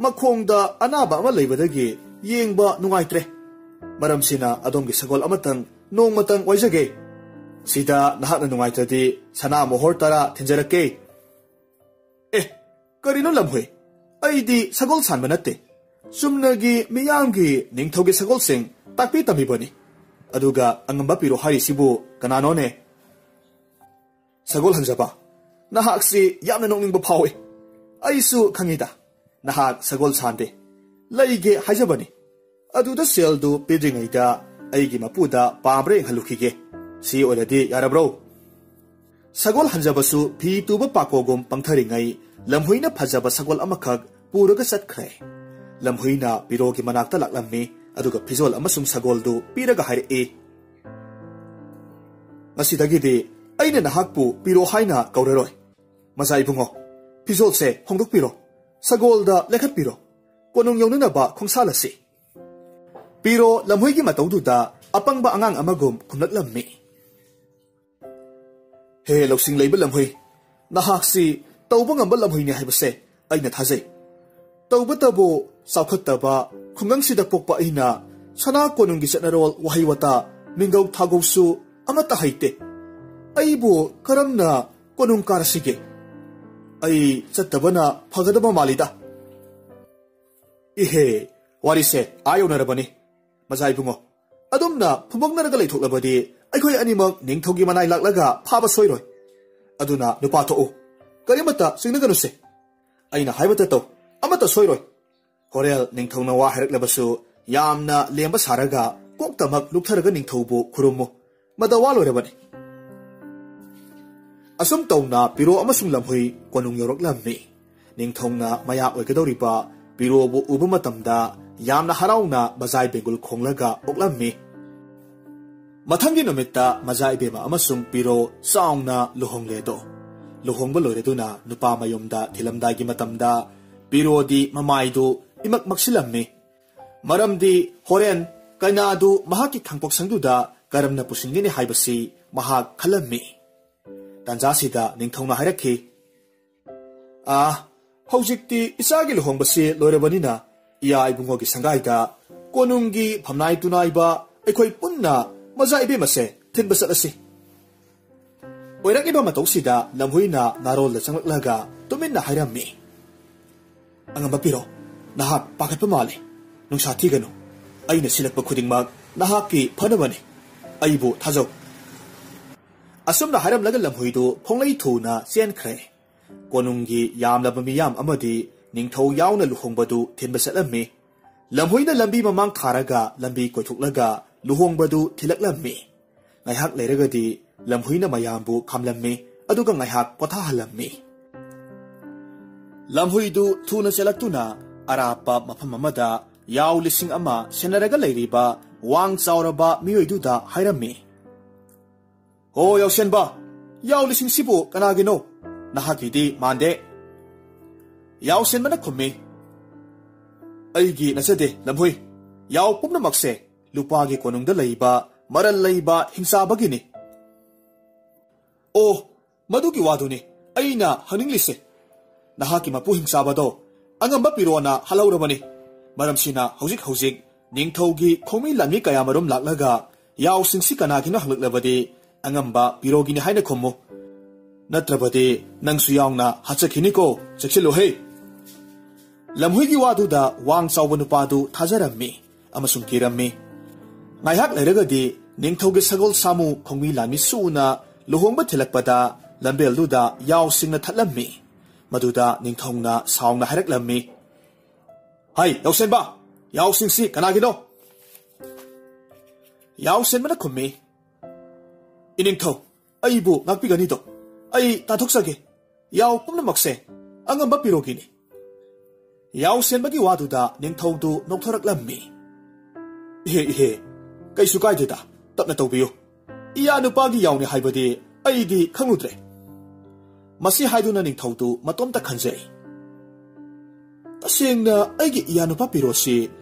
ꯃꯈꯣꯡꯗ ꯑꯅꯥꯕ ꯑꯃ ꯂꯩꯕꯗꯒꯤ ꯌꯦꯡꯕ ꯅꯨꯡꯉꯥꯏꯇ꯭ꯔꯦ꯫ ꯃꯔꯝꯁꯤꯅ ꯑꯗꯣꯝꯒꯤ ꯁꯒꯣꯜ ꯑꯃꯇꯪ ꯅꯣꯡꯃꯇꯪ ꯋꯥꯏꯖꯒꯦ꯫ ꯁꯤꯗ ꯅꯍꯥꯛꯅ ꯅꯨꯡꯉꯥꯏꯇ꯭ꯔꯗꯤ ꯁꯅꯥ ꯃꯣꯍꯣꯔ ꯇꯔꯥ ꯊꯤꯟꯖꯔꯛꯀꯦ꯫" "ꯑꯦ, ꯀꯔꯤꯅꯣ ꯂꯝꯍꯨꯏ? ꯑꯩꯗꯤ ꯁꯒꯣꯜ ꯁꯥꯟꯕ ꯅꯠꯇꯦ꯫ ꯆꯨꯝꯅꯒꯤ ꯃꯤꯌꯥꯝꯒꯤ ꯅꯤꯡꯊꯧꯒꯤ ꯁꯒꯣꯜꯁꯤꯡ ꯇꯥꯛꯄꯤ ꯇꯝꯕꯤꯕꯅꯤ꯫ ꯑꯗꯨꯒ ꯑꯉꯝꯕ ꯄꯤꯔꯣ ꯍꯥꯏꯔꯤꯁꯤꯕꯨ ꯀꯅꯥꯅꯣꯅꯦ?" "ꯁꯒꯣꯜ ꯍꯟꯖꯕ, ꯅꯍꯥꯛꯁꯤ ꯌꯥꯝꯅ ꯅꯣꯛꯅꯤꯡꯕ ꯐꯥꯎꯏ꯫ ꯑꯩꯁꯨ ꯈꯪꯉꯤꯗ, ꯅꯍꯥꯛ ꯁꯒꯣꯜ ꯁꯥꯟꯗꯦ꯫ ꯂꯩꯒꯦ ꯍꯥꯏꯖꯕꯅꯤ꯫ ꯑꯗꯨꯗ ꯁꯦꯜꯗꯨ ꯄꯤꯗ꯭ꯔꯤꯉꯩꯗ ꯑꯩꯒꯤ ꯃꯄꯨꯗ ꯄꯥꯝꯕ꯭ꯔꯥ ꯌꯦꯡꯍꯜꯂꯨꯈꯤꯒꯦ꯫ ꯁꯤ ꯑꯣꯏꯔꯗꯤ ꯌꯥꯔꯕ꯭ꯔꯣ?" ꯁꯒꯣꯜ ꯍꯟꯖꯕꯁꯨ ꯐꯤ ꯇꯨꯕ ꯄꯥꯀꯣꯒꯨꯝ ꯄꯪꯊꯔꯤꯉꯩ, ꯂꯝꯍꯨꯏꯅ ꯐꯖꯕ ꯁꯒꯣꯜ ꯑꯃꯈꯛ ꯄꯨꯔꯒ ꯆꯠꯈ꯭ꯔꯦ꯫ ꯂꯝꯍꯨꯏꯅ ꯄꯤꯔꯣꯒꯤ ꯃꯅꯥꯛꯇ ꯂꯥꯛꯂꯝꯃꯤ, ꯑꯗꯨꯒ ꯐꯤꯖꯣꯜ ꯑꯃꯁꯨꯡ ꯁꯒꯣꯜꯗꯨ ꯄꯤꯔꯒ ꯍꯥꯏꯔꯛꯏ, "ꯉꯁꯤꯗꯒꯤꯗꯤ ꯑꯩꯅ ꯅꯍꯥꯛꯄꯨ ꯄꯤꯔꯣ ꯍꯥꯏꯅ ꯀꯧꯔꯔꯣꯏ꯫ ꯃꯆꯥ ꯏꯕꯨꯡꯉꯣ, ꯐꯤꯖꯣꯜꯁꯦ ꯍꯣꯡꯗꯣꯛꯄꯤꯔꯣ, ꯁꯒꯣꯜꯗ ꯂꯦꯞꯈꯠꯄꯤꯔꯣ, ꯀꯣꯅꯨꯡ ꯌꯧꯅꯅꯕ ꯈꯣꯡꯁꯥꯜꯂꯁꯤ꯫" ꯄꯤꯔꯣ ꯂꯝꯍꯨꯏꯒꯤ ꯃꯇꯧꯗꯨꯗ ꯑꯄꯪꯕ ꯑꯉꯥꯡ ꯑꯃꯒꯨꯝ ꯈꯨꯝꯂꯛꯂꯝꯃꯤ꯫ "ꯍꯦ ꯂꯧꯁꯤꯡ ꯂꯩꯕ ꯂꯝꯍꯨꯏ, ꯅꯍꯥꯛꯁꯤ ꯇꯧꯕ ꯉꯝꯕ ꯂꯝꯍꯨꯏꯅꯤ ꯍꯥꯏꯕꯁꯦ ꯑꯩꯅ ꯊꯥꯖꯩ꯫ ꯇꯧꯕꯇꯕꯨ ꯆꯥꯎꯈꯠꯇꯕ ꯈꯨꯡꯒꯪꯁꯤꯗ ꯄꯣꯛꯄ ꯑꯩꯅ ꯁꯅꯥ ꯀꯣꯅꯨꯡꯒꯤ ꯆꯠꯅꯔꯣꯜ, ꯋꯥꯍꯩ ꯋꯥꯇꯥ, ꯃꯤꯡꯒꯧ ꯊꯥꯒꯧꯁꯨ ꯑꯃꯠꯇ ꯍꯩꯇꯦ꯫ ꯑꯩꯕꯨ ꯀꯔꯝꯅ ꯀꯣꯅꯨꯡ ꯀꯥꯔꯁꯤꯒꯦ? ꯑꯩ ꯆꯠꯇꯕꯅ ꯐꯒꯗꯕ ꯃꯥꯜꯂꯤꯗ꯫" "ꯏꯍꯦ, ꯋꯥꯔꯤꯁꯦ ꯑꯥ ꯌꯧꯅꯔꯕꯅꯤ꯫ ꯃꯆꯥ ꯏꯕꯨꯡꯉꯣ, ꯑꯗꯨꯝꯅ ꯐꯨꯝꯕꯪꯅꯔꯒ ꯂꯩꯊꯣꯛꯂꯕꯗꯤ ꯑꯩꯈꯣꯏ ꯑꯅꯤꯃꯛ ꯅꯤꯡꯊꯧꯒꯤ ꯃꯅꯥꯏ ꯂꯥꯛꯂꯒ ꯐꯥꯕ ꯁꯣꯏꯔꯣꯏ꯫ ꯑꯗꯨꯅ ꯅꯨꯄꯥ ꯊꯣꯛꯎ, ꯀꯔꯤꯃꯠꯇ ꯆꯤꯡꯅꯒꯅꯨꯁꯦ꯫ ꯑꯩꯅ ꯍꯥꯏꯕꯇ ꯇꯧ, ꯑꯃꯠꯇ ꯁꯣꯏꯔꯣꯏ꯫" ꯍꯣꯔꯦꯜ ꯅꯤꯡꯊꯧꯅ ꯋꯥ ꯍꯥꯏꯔꯛꯂꯕꯁꯨ ꯌꯥꯝꯅ ꯂꯦꯝꯕ ꯁꯥꯔꯒ ꯀꯣꯛꯇꯃꯛ ꯂꯨꯞꯊꯔꯒ ꯅꯤꯡꯊꯧꯕꯨ ꯈꯨꯔꯨꯝꯃꯨ꯫ ꯃꯇꯧ ꯋꯥ ꯂꯣꯏꯔꯕꯅꯤ꯫ ꯑꯁꯨꯝ ꯇꯧꯅ ꯄꯤꯔꯣ ꯑꯃꯁꯨꯡ ꯂꯝꯍꯨꯏ ꯀꯣꯅꯨꯡ ꯌꯧꯔꯛꯂꯝꯃꯤ꯫ ꯅꯤꯡꯊꯧꯅ ꯃꯌꯥ ꯑꯣꯏꯒꯗꯧꯔꯤꯕ ꯄꯤꯔꯣꯕꯨ ꯎꯕ ꯃꯇꯝꯗ ꯌꯥꯝꯅ ꯍꯔꯥꯎꯅ ꯃꯖꯥꯏ ꯕꯦꯡꯒꯨꯜ ꯈꯣꯡꯂꯒ ꯑꯣꯛꯂꯝꯃꯤ꯫ ꯃꯊꯪꯒꯤ ꯅꯨꯃꯤꯠꯇ ꯃꯖꯥ ꯏꯕꯦꯝꯃ ꯑꯃꯁꯨꯡ ꯄꯤꯔꯣ ꯆꯥꯎꯅ ꯂꯨꯍꯣꯡꯂꯦꯗꯣ꯫ ꯂꯨꯍꯣꯡꯕ ꯂꯣꯏꯔꯗꯨꯅ ꯅꯨꯄꯥ ꯃꯌꯨꯝꯗ ꯊꯤꯜꯂꯝꯗꯥꯏꯒꯤ ꯃꯇꯝꯗ ꯄꯤꯔꯣꯗꯤ ꯃꯃꯥꯏꯗꯨ ꯏꯃꯛ ꯃꯛꯁꯤꯜꯂꯝꯃꯤ꯫ ꯃꯔꯝꯗꯤ ꯍꯣꯔꯦꯟ ꯀꯩꯅꯥꯗꯨ ꯃꯍꯥꯛꯀꯤ ꯈꯥꯡꯄꯣꯛꯁꯪꯗꯨꯗ ꯀꯔꯝꯅ ꯄꯨꯁꯤꯟꯒꯅꯤ ꯍꯥꯏꯕꯁꯤ ꯃꯍꯥꯛ ꯈꯜꯂꯝꯃꯤ꯫ ꯇꯥꯟꯖꯥꯁꯤꯗ ꯅꯤꯡꯊꯧꯅ ꯍꯥꯏꯔꯛꯈꯤ, "ꯑꯥ, ꯍꯧꯖꯤꯛꯇꯤ ꯏꯆꯥꯒꯤ ꯂꯨꯍꯣꯡꯕꯁꯤ ꯂꯣꯏꯔꯕꯅꯤꯅ ꯏꯌꯥ ꯏꯕꯨꯡꯉꯣꯒꯤ ꯁꯪꯒꯥꯏꯗ ꯀꯣꯅꯨꯡꯒꯤ ꯐꯝꯅꯥꯏ ꯇꯨꯅꯥꯏꯕ ꯑꯩꯈꯣꯏ ꯄꯨꯟꯅ ꯃꯖꯥ ꯏꯕꯦꯝꯃꯁꯦ ꯊꯤꯟꯕ ꯆꯠꯂꯁꯤ꯫" ꯑꯣꯏꯔꯛꯂꯤꯕ ꯃꯇꯧꯁꯤꯗ ꯂꯝꯍꯨꯏꯅ ꯅꯥꯔꯣꯜꯗ ꯆꯪꯂꯛꯂꯒ ꯇꯨꯃꯤꯟꯅ ꯍꯥꯏꯔꯝꯃꯤ, "ꯑꯉꯝꯕ ꯄꯤꯔꯣ, ꯅꯍꯥꯛ ꯄꯥꯈꯠꯄ ꯃꯥꯜꯂꯤ꯫ ꯅꯨꯡꯁꯥ ꯊꯤꯒꯅꯨ꯫ ꯑꯩꯅ ꯁꯤꯜꯂꯛꯄ ꯈꯨꯗꯤꯡꯃꯛ ꯅꯍꯥꯛꯀꯤ ꯐꯅꯕꯅꯤ꯫ ꯑꯩꯕꯨ ꯊꯥꯖꯧ꯫" ꯑꯁꯨꯝꯅ ꯍꯥꯏꯔꯝꯂꯒ ꯂꯝꯍꯨꯏꯗꯨ ꯈꯣꯡꯂꯩ ꯊꯨꯅ ꯆꯦꯟꯈ꯭ꯔꯦ꯫ ꯀꯣꯅꯨꯡꯒꯤ ꯌꯥꯝꯂꯕ ꯃꯤꯌꯥꯝ ꯑꯃꯗꯤ ꯅꯤꯡꯊꯧ ꯌꯥꯎꯅ ꯂꯨꯍꯣꯡꯕꯗꯨ ꯊꯤꯟꯕ ꯆꯠꯂꯝꯃꯤ꯫ ꯂꯝꯍꯨꯏꯅ ꯂꯝꯕꯤ ꯃꯃꯥꯡ ꯊꯥꯔꯒ ꯂꯝꯕꯤ ꯀꯣꯏꯊꯣꯛꯂꯒ ꯂꯨꯍꯣꯡꯕꯗꯨ ꯊꯤꯜꯂꯛꯂꯝꯃꯤ꯫ ꯉꯥꯏꯍꯥꯛ ꯂꯩꯔꯒꯗꯤ ꯂꯝꯍꯨꯏꯅ ꯃꯌꯥꯝꯕꯨ ꯈꯥꯝꯂꯝꯃꯤ, ꯑꯗꯨꯒ ꯉꯥꯏꯍꯥꯛ ꯄꯣꯊꯥꯍꯜꯂꯝꯃꯤ꯫ ꯂꯝꯍꯨꯏꯗꯨ ꯊꯨꯅ ꯆꯦꯜꯂꯛꯇꯨꯅ ꯑꯔꯥꯞꯄ ꯃꯐꯝ ꯑꯃꯗ ꯌꯥꯎ ꯂꯤꯁꯤꯡ ꯑꯃ ꯁꯦꯟꯅꯔꯒ ꯂꯩꯔꯤꯕ ꯋꯥꯡ ꯆꯥꯎꯔꯕ ꯃꯤꯑꯣꯏꯗꯨꯗ ꯍꯥꯏꯔꯝꯃꯤ, "ꯍꯣ ꯌꯥꯎꯁꯦꯟꯕ, ꯌꯥꯎ ꯂꯤꯁꯤꯡꯁꯤꯕꯨ ꯀꯅꯥꯒꯤꯅꯣ? ꯅꯍꯥꯛꯀꯤꯗꯤ ꯃꯥꯟꯗꯦ꯫" ꯌꯥꯎꯁꯦꯟꯕꯅ ꯈꯨꯝꯃꯤ, "ꯑꯩꯒꯤ ꯅꯠꯆꯗꯦ ꯂꯝꯍꯨꯏ꯫ ꯌꯥꯎ ꯄꯨꯝꯅꯃꯛꯁꯦ ꯂꯨꯄꯥꯒꯤ ꯀꯣꯅꯨꯡꯗ ꯂꯩꯕ ꯃꯔꯜ ꯂꯩꯕ ꯍꯤꯡꯆꯥꯕꯒꯤꯅꯤ꯫" "ꯑꯣ, ꯃꯗꯨꯒꯤ ꯋꯥꯗꯨꯅꯤ ꯑꯩꯅ ꯍꯪꯅꯤꯡꯂꯤꯁꯦ꯫ ꯅꯍꯥꯛꯀꯤ ꯃꯄꯨ ꯍꯤꯡꯆꯥꯕꯗꯣ ꯑꯉꯝꯕ ꯄꯤꯔꯣꯅ ꯍꯜꯍꯧꯔꯕꯅꯤ꯫ ꯃꯔꯝꯁꯤꯅ ꯍꯧꯖꯤꯛ ꯍꯧꯖꯤꯛ ꯅꯤꯡꯊꯧꯒꯤ ꯈꯣꯡꯃꯤ ꯂꯥꯟꯃꯤ ꯀꯌꯥꯃꯔꯨꯝ ꯂꯥꯛꯂꯒ ꯌꯥꯎꯁꯤꯡꯁꯤ ꯀꯅꯥꯒꯤꯅꯣ ꯍꯪꯂꯛꯂꯕꯗꯤ ꯑꯉꯝꯕ ꯄꯤꯔꯣꯒꯤꯅꯤ ꯍꯥꯏꯅ ꯈꯨꯝꯃꯨ꯫ ꯅꯠꯇ꯭ꯔꯕꯗꯤ ꯅꯪꯁꯨ ꯌꯥꯎꯅ ꯍꯥꯠꯆꯈꯤꯅꯤꯀꯣ, ꯆꯦꯛꯁꯤꯜꯂꯨꯍꯦ꯫" ꯂꯝꯍꯨꯏꯒꯤ ꯋꯥꯗꯨꯗ ꯋꯥꯡ ꯆꯥꯎꯕ ꯅꯨꯄꯥꯗꯨ ꯊꯥꯖꯔꯝꯃꯤ ꯑꯃꯁꯨꯡ ꯀꯤꯔꯝꯃꯤ꯫ ꯉꯥꯏꯍꯥꯛ ꯂꯩꯔꯒꯗꯤ ꯅꯤꯡꯊꯧꯒꯤ ꯁꯒꯣꯜ ꯁꯥꯃꯨ ꯈꯣꯡꯃꯤ ꯂꯥꯟꯃꯤ ꯁꯨꯅ ꯂꯨꯍꯣꯡꯕ ꯊꯤꯜꯂꯛꯄꯗ ꯂꯝꯕꯦꯜꯗꯨꯗ ꯌꯥꯎꯁꯤꯡꯅ ꯊꯠꯂꯝꯃꯤ꯫ ꯃꯗꯨꯗ ꯅꯤꯡꯊꯧꯅ ꯁꯥꯎꯅ ꯍꯥꯏꯔꯛꯂꯝꯃꯤ, "ꯍꯩ, ꯌꯥꯎꯁꯦꯟꯕ, ꯌꯥꯎꯁꯤꯡꯁꯤ ꯀꯅꯥꯒꯤꯅꯣ?" ꯌꯥꯎꯁꯦꯟꯕꯅ ꯈꯨꯝꯃꯤ, "ꯏꯅꯤꯡꯊꯧ, ꯑꯩꯕꯨ ꯉꯥꯛꯄꯤꯒꯅꯤꯗꯣ? ꯑꯩ ꯇꯥꯟꯊꯣꯛꯆꯒꯦ꯫ ꯌꯥꯎ ꯄꯨꯝꯅꯃꯛꯁꯦ ꯑꯉꯝꯕ ꯄꯤꯔꯣꯒꯤꯅꯤ꯫" ꯌꯥꯎꯁꯦꯟꯕꯒꯤ ꯋꯥꯗꯨꯗ ꯅꯤꯡꯊꯧꯗꯨ ꯅꯣꯛꯊꯣꯔꯛꯂꯝꯃꯤ꯫ "ꯏꯍꯦ, ꯏꯍꯦ, ꯀꯩꯁꯨ ꯀꯥꯏꯗꯦꯗ, ꯇꯞꯅ ꯇꯧꯕꯤꯌꯨ꯫ ꯏꯌꯥ ꯅꯨꯄꯥꯒꯤ ꯌꯥꯎꯅꯤ ꯍꯥꯏꯕꯗꯤ ꯑꯩꯗꯤ ꯈꯪꯂꯨꯗ꯭ꯔꯦ꯫ ꯃꯁꯤ ꯍꯥꯏꯗꯨꯅ ꯅꯤꯡꯊꯧꯗꯨ ꯃꯇꯣꯝꯇ ꯈꯟꯖꯩ꯫ "ꯇꯁꯦꯡꯅ ꯑꯩꯒꯤ ꯏꯌꯥ ꯅꯨꯄꯥ ꯄꯤꯔꯣꯁꯤ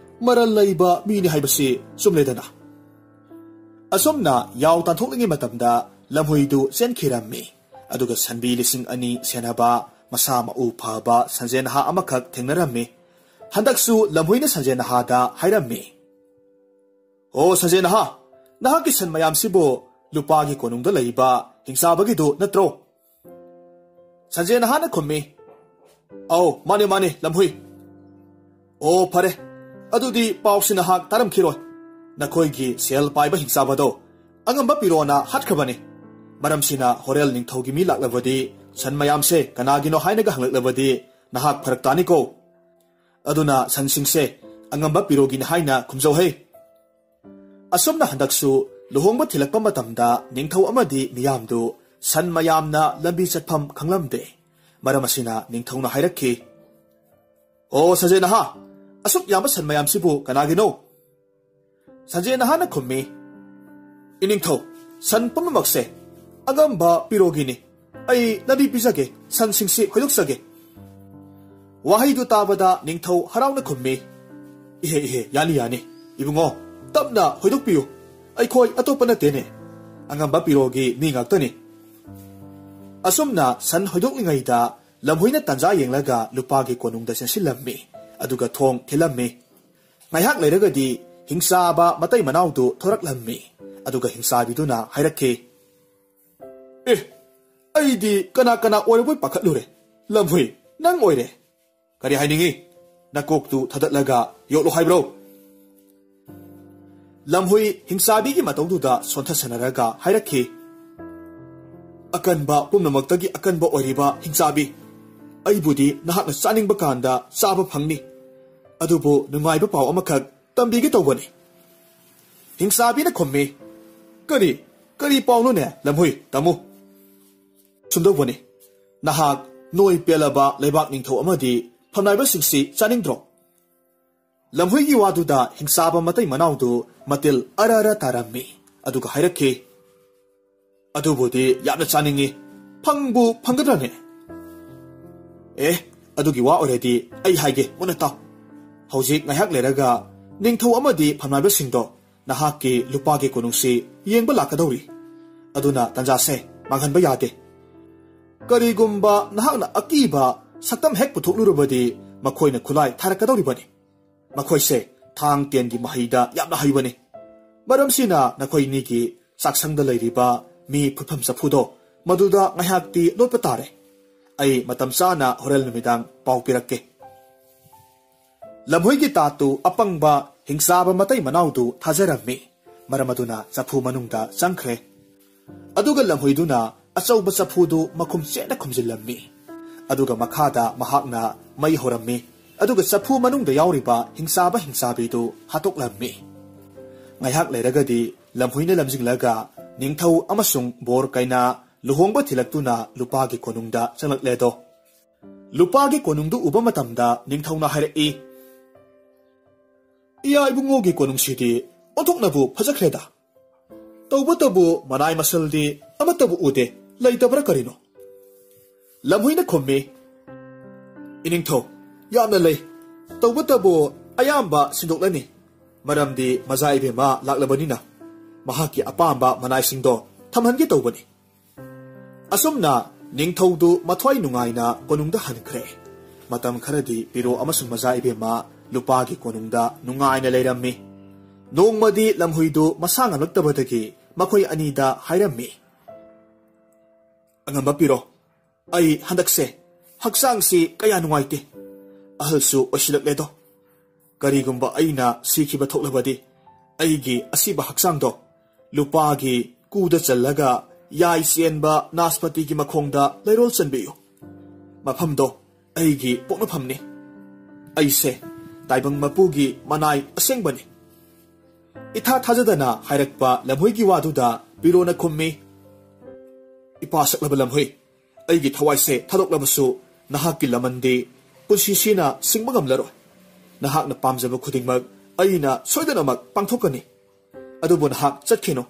ꯃꯔꯜ ꯂꯩꯕ ꯃꯤꯅꯤ ꯍꯥꯏꯕꯁꯤ ꯆꯨꯝꯂꯦꯗꯅ꯫" ꯑꯁꯨꯝꯅ ꯌꯥꯎ ꯇꯥꯟꯊꯣꯛꯂꯤꯉꯩ ꯃꯇꯝꯗ ꯂꯝꯍꯨꯏꯗꯨ ꯆꯦꯟꯈꯤꯔꯝꯃꯤ꯫ ꯑꯗꯨꯒ ꯁꯟꯕꯤ ꯂꯤꯁꯤꯡ ꯑꯅꯤ ꯁꯦꯟꯅꯕ, ꯃꯁꯥ ꯃꯎ ꯐꯕ ꯁꯟꯖꯦꯟ ꯅꯍꯥ ꯑꯃꯈꯛ ꯊꯦꯡꯅꯔꯝꯃꯤ꯫ ꯍꯟꯗꯛꯁꯨ ꯂꯝꯍꯨꯏꯅ ꯁꯟꯖꯦꯟ ꯅꯍꯥꯗ ꯍꯥꯏꯔꯝꯃꯤ, "ꯑꯣ ꯁꯟꯖꯦꯟ ꯅꯍꯥ, ꯅꯍꯥꯛꯀꯤ ꯁꯟ ꯃꯌꯥꯝꯁꯤꯕꯨ ꯂꯨꯄꯥꯒꯤ ꯀꯣꯅꯨꯡꯗ ꯂꯩꯕ ꯍꯤꯡꯆꯥꯕꯒꯤꯗꯨ ꯅꯠꯇ꯭ꯔꯣ?" ꯁꯟꯖꯦꯟ ꯅꯍꯥꯅ ꯈꯨꯝꯃꯤ, "ꯑꯧ, ꯃꯥꯅꯦ, ꯃꯥꯅꯦ, ꯂꯝꯍꯨꯏ꯫" "ꯑꯣ, ꯐꯔꯦ꯫ ꯑꯗꯨꯗꯤ ꯄꯥꯎꯁꯤ ꯅꯍꯥꯛ ꯇꯥꯔꯝꯈꯤꯔꯣꯏ꯫ ꯅꯈꯣꯏꯒꯤ ꯁꯦꯜ ꯄꯥꯏꯕ ꯍꯤꯡꯆꯥꯕꯗꯣ ꯑꯉꯝꯕ ꯄꯤꯔꯣꯅ ꯍꯥꯠꯈ꯭ꯔꯕꯅꯤ꯫ ꯃꯔꯝꯁꯤꯅ ꯍꯣꯔꯦꯜ ꯅꯤꯡꯊꯧꯒꯤ ꯃꯤ ꯂꯥꯛꯂꯕꯗꯤ, ꯁꯟ ꯃꯌꯥꯝꯁꯦ ꯀꯅꯥꯒꯤꯅꯣ ꯍꯥꯏꯅꯒ ꯍꯪꯂꯛꯂꯕꯗꯤ ꯅꯍꯥꯛ ꯐꯔꯛ ꯇꯥꯅꯤꯀꯣ꯫ ꯑꯗꯨꯅ ꯁꯟꯁꯤꯡꯁꯦ ꯑꯉꯝꯕ ꯄꯤꯔꯣꯒꯤꯅꯤ ꯍꯥꯏꯅ ꯈꯨꯝꯖꯧ ꯍꯦ꯫" ꯑꯁꯨꯝꯅ ꯍꯟꯗꯛꯁꯨ ꯂꯨꯍꯣꯡꯕ ꯊꯤꯜꯂꯛꯄ ꯃꯇꯝꯗ ꯅꯤꯡꯊꯧ ꯑꯃꯗꯤ ꯃꯤꯌꯥꯝꯗꯨ ꯁꯟ ꯃꯌꯥꯝꯅ ꯂꯝꯕꯤ ꯆꯠꯐꯝ ꯈꯪꯂꯝꯗꯦ꯫ ꯃꯔꯝ ꯑꯁꯤꯅ ꯅꯤꯡꯊꯧꯅ ꯍꯥꯏꯔꯛꯈꯤ, "ꯑꯣ ꯁꯟꯖꯦꯟ ꯅꯍꯥ, ꯑꯁꯨꯛ ꯌꯥꯝꯕ ꯁꯟ ꯃꯌꯥꯝꯁꯤꯕꯨ ꯀꯅꯥꯒꯤꯅꯣ?" ꯁꯟꯖꯦꯟ ꯅꯍꯥꯅ ꯈꯨꯝꯃꯤ, "ꯏꯅꯤꯡꯊꯧ, ꯁꯟ ꯄꯨꯝꯅꯃꯛꯁꯦ ꯑꯉꯝꯕ ꯄꯤꯔꯣꯒꯤꯅꯤ꯫ ꯑꯩ ꯂꯝꯕꯤ ꯄꯤꯖꯒꯦ, ꯁꯟꯁꯤꯡꯁꯤ ꯍꯣꯏꯗꯣꯛꯆꯒꯦ꯫" ꯋꯥꯍꯩꯗꯨ ꯇꯥꯕꯗ ꯅꯤꯡꯊꯧ ꯍꯔꯥꯎꯅ ꯈꯨꯝꯃꯤ, "ꯏꯍꯦ, ꯏꯍꯦ, ꯌꯥꯅꯤ, ꯌꯥꯅꯤ꯫ ꯏꯕꯨꯡꯉꯣ, ꯇꯞꯅ ꯍꯣꯏꯗꯣꯛꯄꯤꯌꯨ꯫ ꯑꯩꯈꯣꯏ ꯑꯇꯣꯞꯄ ꯅꯠꯇꯦꯅꯦ꯫ ꯑꯉꯝꯕ ꯄꯤꯔꯣꯒꯤ ꯃꯤ ꯉꯥꯛꯇꯅꯤ꯫" ꯑꯁꯨꯝꯅ ꯁꯟ ꯍꯣꯏꯗꯣꯛꯂꯤꯉꯩꯗ ꯂꯝꯍꯨꯏꯅ ꯇꯥꯟꯖꯥ ꯌꯦꯡꯂꯒ ꯂꯨꯄꯥꯒꯤ ꯀꯣꯅꯨꯡꯗ ꯆꯦꯟꯁꯤꯜꯂꯝꯃꯤ, ꯑꯗꯨꯒ ꯊꯣꯡ ꯊꯤꯜꯂꯝꯃꯤ꯫ ꯉꯥꯏꯍꯥꯛ ꯂꯩꯔꯒꯗꯤ ꯍꯤꯡꯆꯥꯕ ꯃꯇꯩ ꯃꯅꯥꯎꯗꯨ ꯊꯣꯔꯛꯂꯝꯃꯤ꯫ ꯑꯗꯨꯒ ꯍꯤꯡꯆꯥꯕꯤꯗꯨꯅ ꯍꯥꯏꯔꯛꯈꯤ, "ꯑꯦ, ꯑꯩꯗꯤ ꯀꯅꯥ ꯀꯅꯥ ꯑꯣꯏꯔꯕꯣꯏ ꯄꯥꯈꯠꯂꯨꯔꯦ꯫ ꯂꯝꯍꯨꯏ, ꯅꯪ ꯑꯣꯏꯔꯦ꯫ ꯀꯔꯤ ꯍꯥꯏꯅꯤꯡꯉꯤ? ꯅꯀꯣꯛꯇꯨ ꯊꯥꯗꯠꯂꯒ ꯌꯣꯠꯂꯨ ꯍꯥꯏꯕ꯭ꯔꯣ?" ꯂꯝꯍꯨꯏ ꯍꯤꯡꯆꯥꯕꯤꯒꯤ ꯃꯇꯧꯗꯨꯗ ꯁꯣꯟꯊꯁꯅꯔꯒ ꯍꯥꯏꯔꯛꯈꯤ, "ꯑꯀꯟꯕ ꯄꯨꯝꯅꯃꯛꯇꯒꯤ ꯑꯀꯟꯕ ꯑꯣꯏꯔꯤꯕ ꯍꯤꯡꯆꯥꯕꯤ, ꯑꯩꯕꯨꯗꯤ ꯅꯍꯥꯛꯅ ꯆꯥꯅꯤꯡꯕ ꯀꯥꯟꯗ ꯆꯥꯕ ꯐꯪꯅꯤ꯫ ꯑꯗꯨꯕꯨ ꯅꯨꯡꯉꯥꯏꯕ ꯄꯥꯎ ꯑꯃꯈꯛ ꯇꯝꯕꯤꯒꯦ ꯇꯧꯕꯅꯤ꯫" ꯍꯤꯡꯆꯥꯕꯤꯅ ꯈꯨꯝꯃꯤ, "ꯀꯔꯤ, ꯀꯔꯤ ꯄꯥꯎꯅꯣꯅꯦ, ꯂꯝꯍꯨꯏ? ꯇꯝꯃꯨ꯫ ꯁꯨꯝꯗꯧꯕꯅꯤ, ꯅꯍꯥꯛ ꯅꯣꯏ ꯄꯦꯜꯂꯕ ꯂꯩꯕꯥꯛ ꯅꯤꯡꯊꯧ ꯑꯃꯗꯤ ꯐꯝꯅꯥꯏꯕꯁꯤꯡꯁꯤ ꯆꯥꯅꯤꯡꯗ꯭ꯔꯣ?" ꯂꯝꯍꯨꯏꯒꯤ ꯋꯥꯗꯨꯗ ꯍꯤꯡꯆꯥꯕ ꯃꯇꯩ ꯃꯅꯥꯎꯗꯨ ꯃꯇꯤꯜ ꯑꯔ ꯑꯔ ꯇꯥꯔꯝꯃꯤ, ꯑꯗꯨꯒ ꯍꯥꯏꯔꯛꯈꯤ, "ꯑꯗꯨꯕꯨꯗꯤ ꯌꯥꯝꯅ ꯆꯥꯅꯤꯡꯏ꯫ ꯐꯪꯕꯨ ꯐꯪꯒꯗ꯭ꯔꯅꯦ?" "ꯑꯦ, ꯑꯗꯨꯒꯤ ꯋꯥ ꯑꯣꯏꯔꯗꯤ ꯑꯩ ꯍꯥꯏꯒꯦ, ꯃꯨꯟꯅ ꯇꯥꯎ꯫ ꯍꯧꯖꯤꯛ ꯉꯥꯏꯍꯥꯛ ꯂꯩꯔꯒ ꯅꯤꯡꯊꯧ ꯑꯃꯗꯤ ꯐꯝꯅꯥꯏꯕꯁꯤꯡꯗꯣ ꯅꯍꯥꯛꯀꯤ ꯂꯨꯄꯥꯒꯤ ꯀꯣꯅꯨꯡꯁꯤ ꯌꯦꯡꯕ ꯂꯥꯛꯀꯗꯧꯔꯤ꯫ ꯑꯗꯨꯅ ꯇꯟꯖꯥꯁꯦ ꯃꯥꯡꯍꯟꯕ ꯌꯥꯗꯦ꯫ ꯀꯔꯤꯒꯨꯝꯕ ꯅꯍꯥꯛꯅ ꯑꯀꯤꯕ ꯁꯛꯇꯝ ꯍꯦꯛ ꯄꯨꯊꯣꯛꯂꯨꯔꯕꯗꯤ ꯃꯈꯣꯏꯅ ꯈꯨꯠꯂꯥꯏ ꯊꯥꯔꯛꯀꯗꯧꯔꯤꯕꯅꯤ꯫ ꯃꯈꯣꯏꯁꯦ ꯊꯥꯡ ꯇꯦꯟꯒꯤ ꯃꯍꯩꯗ ꯌꯥꯝꯅ ꯍꯩꯕꯅꯤ꯫ ꯃꯔꯝꯁꯤꯅ ꯅꯈꯣꯏꯅꯤꯒꯤ ꯆꯥꯛꯁꯪꯗ ꯂꯩꯔꯤꯕ ꯃꯤ ꯐꯨꯠꯐꯝ ꯆꯐꯨꯗꯣ ꯃꯗꯨꯗ ꯉꯥꯏꯍꯥꯛꯇꯤ ꯂꯣꯠꯄ ꯇꯥꯔꯦ꯫ ꯑꯩ ꯃꯇꯝ ꯆꯥꯅ ꯍꯣꯔꯦꯟ ꯅꯨꯃꯤꯗꯥꯡ ꯄꯥꯎ ꯄꯤꯔꯛꯀꯦ꯫" ꯂꯝꯍꯨꯏꯒꯤ ꯇꯥꯠꯇꯨ ꯑꯄꯪꯕ ꯍꯤꯡꯆꯥꯕ ꯃꯇꯩ ꯃꯅꯥꯎꯗꯨ ꯊꯥꯖꯔꯝꯃꯤ꯫ ꯃꯔꯝ ꯑꯗꯨꯅ ꯆꯐꯨ ꯃꯅꯨꯡꯗ ꯆꯪꯈ꯭ꯔꯦ꯫ ꯑꯗꯨꯒ ꯂꯝꯍꯨꯏꯗꯨꯅ ꯑꯆꯧꯕ ꯆꯐꯨꯗꯨ ꯃꯈꯨꯝ ꯆꯦꯠꯅ ꯈꯨꯝꯖꯤꯜꯂꯝꯃꯤ꯫ ꯑꯗꯨꯒ ꯃꯈꯥꯗ ꯃꯍꯥꯛꯅ ꯃꯩ ꯍꯧꯔꯝꯃꯤ꯫ ꯑꯗꯨꯒ ꯆꯐꯨ ꯃꯅꯨꯡꯗ ꯌꯥꯎꯔꯤꯕ ꯍꯤꯡꯆꯥꯕ ꯍꯤꯡꯆꯥꯕꯤꯗꯨ ꯍꯥꯠꯇꯣꯛꯂꯝꯃꯤ꯫ ꯉꯥꯏꯍꯥꯛ ꯂꯩꯔꯒꯗꯤ ꯂꯝꯍꯨꯏꯅ ꯂꯝꯖꯤꯡꯂꯒ ꯅꯤꯡꯊꯧ ꯑꯃꯁꯨꯡ ꯕꯣꯔ ꯀꯩꯅꯥ ꯂꯨꯍꯣꯡꯕ ꯊꯤꯜꯂꯛꯇꯨꯅ ꯂꯨꯄꯥꯒꯤ ꯀꯣꯅꯨꯡꯗ ꯆꯪꯂꯛꯂꯦꯗꯣ꯫ ꯂꯨꯄꯥꯒꯤ ꯀꯣꯅꯨꯡꯗꯨ ꯎꯕ ꯃꯇꯝꯗ ꯅꯤꯡꯊꯧꯅ ꯍꯥꯏꯔꯛꯏ, "ꯏꯌꯥ ꯏꯕꯨꯡꯉꯣꯒꯤ ꯀꯣꯅꯨꯡꯁꯤꯗꯤ ꯑꯣꯟꯊꯣꯛꯅꯕꯨ ꯐꯖꯈ꯭ꯔꯦꯗ꯫ ꯇꯧꯕꯇꯕꯨ ꯃꯅꯥꯏ ꯃꯁꯜꯗꯤ ꯑꯃꯠꯇꯕꯨ ꯎꯗꯦ, ꯂꯩꯇꯕ꯭ꯔꯥ ꯀꯔꯤꯅꯣ?" ꯂꯝꯍꯨꯏꯅ ꯈꯨꯝꯃꯤ, "ꯏꯅꯤꯡꯊꯧ, ꯌꯥꯝꯅ ꯂꯩ꯫ ꯇꯧꯕꯇꯕꯨ ꯑꯌꯥꯝꯕ ꯁꯤꯟꯗꯣꯛꯂꯅꯤ꯫ ꯃꯔꯝꯗꯤ ꯃꯖꯥ ꯏꯕꯦꯝꯃ ꯂꯥꯛꯂꯕꯅꯤꯅ ꯃꯍꯥꯛꯀꯤ ꯑꯄꯥꯝꯕ ꯃꯅꯥꯏꯁꯤꯡꯗꯣ ꯊꯝꯍꯟꯒꯦ ꯇꯧꯕꯅꯤ꯫" ꯑꯁꯨꯝꯅ ꯅꯤꯡꯊꯧꯗꯨ ꯃꯊ꯭ꯋꯥꯏ ꯅꯨꯡꯉꯥꯏꯅ ꯀꯣꯅꯨꯡꯗ ꯍꯟꯈ꯭ꯔꯦ꯫ ꯃꯇꯝ ꯈꯔꯗꯤ ꯄꯤꯔꯣ ꯑꯃꯁꯨꯡ ꯃꯖꯥ ꯏꯕꯦꯝꯃ ꯂꯨꯄꯥꯒꯤ ꯀꯣꯅꯨꯡꯗ ꯅꯨꯡꯉꯥꯏꯅ ꯂꯩꯔꯝꯃꯤ꯫ ꯅꯣꯡꯃꯗꯤ ꯂꯝꯍꯨꯏꯗꯨ ꯃꯁꯥ ꯉꯝꯂꯛꯇꯕꯗꯒꯤ ꯃꯈꯣꯏ ꯑꯅꯤꯗ ꯍꯥꯏꯔꯝꯃꯤ, "ꯑꯉꯝꯕ ꯄꯤꯔꯣ, ꯑꯩ ꯍꯟꯗꯛꯁꯦ ꯍꯛꯆꯥꯡꯁꯤ ꯀꯌꯥ ꯅꯨꯡꯉꯥꯏꯇꯦ꯫ ꯑꯍꯜꯁꯨ ꯑꯣꯏꯁꯤꯜꯂꯛꯂꯦꯗꯣ꯫ ꯀꯔꯤꯒꯨꯝꯕ ꯑꯩꯅ ꯁꯤꯈꯤꯕ ꯊꯣꯛꯂꯕꯗꯤ ꯑꯩꯒꯤ ꯑꯁꯤꯕ ꯍꯛꯆꯥꯡꯗꯣ ꯂꯨꯄꯥꯒꯤ ꯀꯨꯗ ꯆꯜꯂꯒ ꯌꯥꯏ ꯆꯦꯟꯕ ꯅꯥꯁꯄꯇꯤꯒꯤ ꯃꯈꯣꯡꯗ ꯂꯩꯔꯣꯜ ꯆꯟꯕꯤꯌꯨ꯫ ꯃꯐꯝꯗꯣ ꯑꯩꯒꯤ ꯄꯣꯛꯅꯐꯝꯅꯤ꯫ ꯑꯩꯁꯦ ꯇꯥꯏꯕꯪ ꯃꯄꯨꯒꯤ ꯃꯅꯥꯏ ꯑꯁꯦꯡꯕꯅꯤ꯫" ꯏꯊꯥ ꯊꯥꯖꯗꯅ ꯍꯥꯏꯔꯛꯄ ꯂꯝꯍꯨꯏꯒꯤ ꯋꯥꯗꯨꯗ ꯄꯤꯔꯣꯅ ꯈꯨꯝꯃꯤ, "ꯏꯄꯥ ꯁꯛꯂꯕ ꯂꯝꯍꯨꯏ, ꯑꯩꯒꯤ ꯊꯋꯥꯏꯁꯦ ꯊꯥꯗꯣꯛꯂꯕꯁꯨ ꯅꯍꯥꯛꯀꯤ ꯂꯃꯟꯗꯤ ꯄꯨꯟꯁꯤꯁꯤꯅ ꯁꯤꯡꯕ ꯉꯝꯂꯔꯣꯏ꯫ ꯅꯍꯥꯛꯅ ꯄꯥꯝꯖꯕ ꯈꯨꯗꯤꯡꯃꯛ ꯑꯩꯅ ꯁꯣꯏꯗꯅꯃꯛ ꯄꯥꯡꯊꯣꯛꯀꯅꯤ꯫ ꯑꯗꯨꯕꯨ ꯅꯍꯥꯛ ꯆꯠꯈꯤꯅꯨ꯫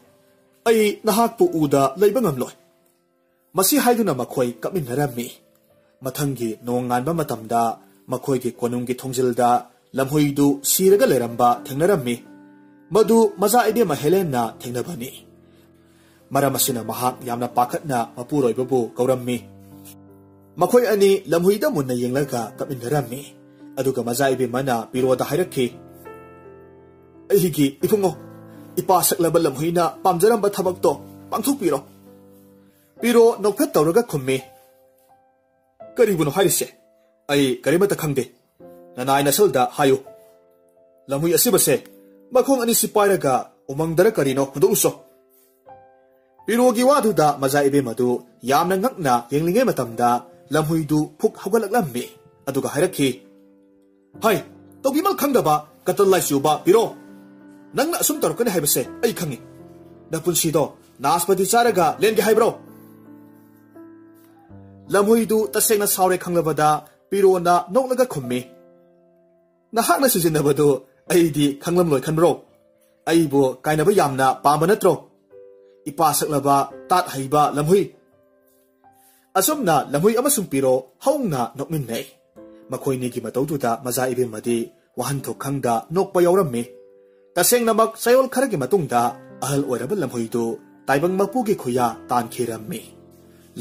ꯑꯩ ꯅꯍꯥꯛꯄꯨ ꯎꯗ ꯂꯩꯕ ꯉꯝꯂꯣꯏ꯫" ꯃꯁꯤ ꯍꯥꯏꯗꯨꯅ ꯃꯈꯣꯏ ꯀꯞꯃꯤꯟꯅꯔꯝꯃꯤ꯫ ꯃꯊꯪꯒꯤ ꯅꯣꯡꯉꯥꯟꯕ ꯃꯇꯝꯗ ꯃꯈꯣꯏꯒꯤ ꯀꯣꯅꯨꯡꯒꯤ ꯊꯣꯡꯖꯤꯜꯗ ꯂꯝꯍꯨꯏꯗꯨ ꯁꯤꯔꯒ ꯂꯩꯔꯝꯕ ꯊꯦꯡꯅꯔꯝꯃꯤ꯫ ꯃꯗꯨ ꯃꯆꯥ ꯏꯕꯦꯝꯃ ꯍꯦꯂꯦꯟꯅ ꯊꯦꯡꯅꯕꯅꯤ꯫ ꯃꯔꯝ ꯑꯁꯤꯅ ꯃꯍꯥꯛ ꯌꯥꯝꯅ ꯄꯥꯈꯠꯅ ꯃꯄꯨꯔꯣꯏꯕꯕꯨ ꯀꯧꯔꯝꯃꯤ꯫ ꯃꯈꯣꯏ ꯑꯅꯤ ꯂꯝꯍꯨꯏꯗ ꯃꯨꯟꯅ ꯌꯦꯡꯂꯒ ꯀꯞꯃꯤꯟꯅꯔꯝꯃꯤ꯫ ꯑꯗꯨꯒ ꯃꯆꯥ ꯏꯕꯦꯝꯃꯅ ꯄꯤꯔꯣꯗ ꯍꯥꯏꯔꯛꯈꯤ, "ꯑꯩꯒꯤ ꯏꯕꯨꯡꯉꯣ, ꯏꯄꯥ ꯁꯛꯂꯕ ꯂꯝꯍꯨꯏꯅ ꯄꯥꯝꯖꯔꯝꯕ ꯊꯕꯛꯇꯣ ꯄꯥꯡꯊꯣꯛꯄꯤꯔꯣ꯫" ꯄꯤꯔꯣ ꯅꯣꯛꯐꯦꯠ ꯇꯧꯔꯒ ꯈꯨꯝꯃꯤ, "ꯀꯔꯤꯕꯨꯅꯣ ꯍꯥꯏꯔꯤꯁꯦ? ꯑꯩ ꯀꯔꯤꯃꯠꯇ ꯈꯪꯗꯦ꯫ ꯅꯅꯥꯏ ꯅꯁꯜꯗ ꯍꯥꯏꯌꯨ꯫ ꯂꯝꯍꯨꯏ ꯑꯁꯤꯕꯁꯦ ꯃꯈꯣꯡ ꯑꯅꯤꯁꯤ ꯄꯥꯏꯔꯒ ꯎꯃꯪꯗꯔ ꯀꯔꯤꯅꯣ ꯍꯨꯟꯗꯣꯛꯎꯁꯣ꯫" ꯄꯤꯔꯣꯒꯤ ꯋꯥꯗꯨꯗ ꯃꯆꯥ ꯏꯕꯦꯝ ꯑꯗꯨ ꯌꯥꯝꯅ ꯉꯛꯅ ꯌꯦꯡꯂꯤꯉꯩ ꯃꯇꯝꯗ ꯂꯝꯍꯨꯏꯗꯨ ꯐꯨꯛ ꯍꯧꯒꯠꯂꯛꯂꯝꯃꯤ꯫ ꯑꯗꯨꯒ ꯍꯥꯏꯔꯛꯈꯤ, "ꯍꯩ, ꯇꯧꯕꯤꯃꯜ ꯈꯪꯗꯕ ꯀꯇꯜ ꯂꯥꯏꯆꯨꯕ ꯄꯤꯔꯣ꯫ ꯅꯪꯅ ꯑꯁꯨꯝ ꯇꯧꯔꯛꯀꯅꯤ ꯍꯥꯏꯕꯁꯦ ꯑꯩ ꯈꯪꯉꯤ꯫ ꯅꯄꯨꯟꯁꯤꯗꯣ ꯅꯥꯁꯄꯇꯤ ꯆꯥꯔꯒ ꯂꯦꯟꯒꯦ ꯍꯥꯏꯕ꯭ꯔꯣ?" ꯂꯝꯍꯨꯏꯗꯨ ꯇꯁꯦꯡꯅ ꯁꯥꯎꯔꯦ ꯈꯪꯂꯕꯗ ꯄꯤꯔꯣꯅ ꯅꯣꯛꯂꯒ ꯈꯨꯝꯃꯤ, "ꯅꯍꯥꯛꯅ ꯁꯤꯖꯤꯟꯅꯕꯗꯨ ꯑꯩꯗꯤ ꯈꯪꯂꯝꯂꯣꯏ ꯈꯟꯕ꯭ꯔꯣ? ꯑꯩꯕꯨ ꯀꯥꯏꯅꯕ ꯌꯥꯝꯅ ꯄꯥꯝꯕ ꯅꯠꯇ꯭ꯔꯣ? ꯏꯄꯥ ꯁꯛꯂꯕ ꯇꯥꯠ ꯍꯩꯕ ꯂꯝꯍꯨꯏ꯫" ꯑꯁꯨꯝꯅ ꯂꯝꯍꯨꯏ ꯑꯃꯁꯨꯡ ꯄꯤꯔꯣ ꯍꯧꯅ ꯅꯣꯛꯃꯤꯟꯅꯩ꯫ ꯃꯈꯣꯏꯅꯤꯒꯤ ꯃꯇꯧꯗꯨꯗ ꯃꯆꯥ ꯏꯕꯦꯝꯃꯗꯤ ꯋꯥꯍꯟꯊꯣꯛ ꯈꯪꯗ ꯅꯣꯛꯄ ꯌꯥꯎꯔꯝꯃꯤ꯫ ꯇꯁꯦꯡꯅꯃꯛ ꯆꯌꯣꯜ ꯈꯔꯒꯤ ꯃꯇꯨꯡꯗ ꯑꯍꯜ ꯑꯣꯏꯔꯕ ꯂꯝꯍꯨꯏꯗꯨ ꯇꯥꯏꯕꯪ ꯃꯄꯨꯒꯤ ꯈꯨꯌꯥ ꯇꯥꯟꯈꯤꯔꯝꯃꯤ꯫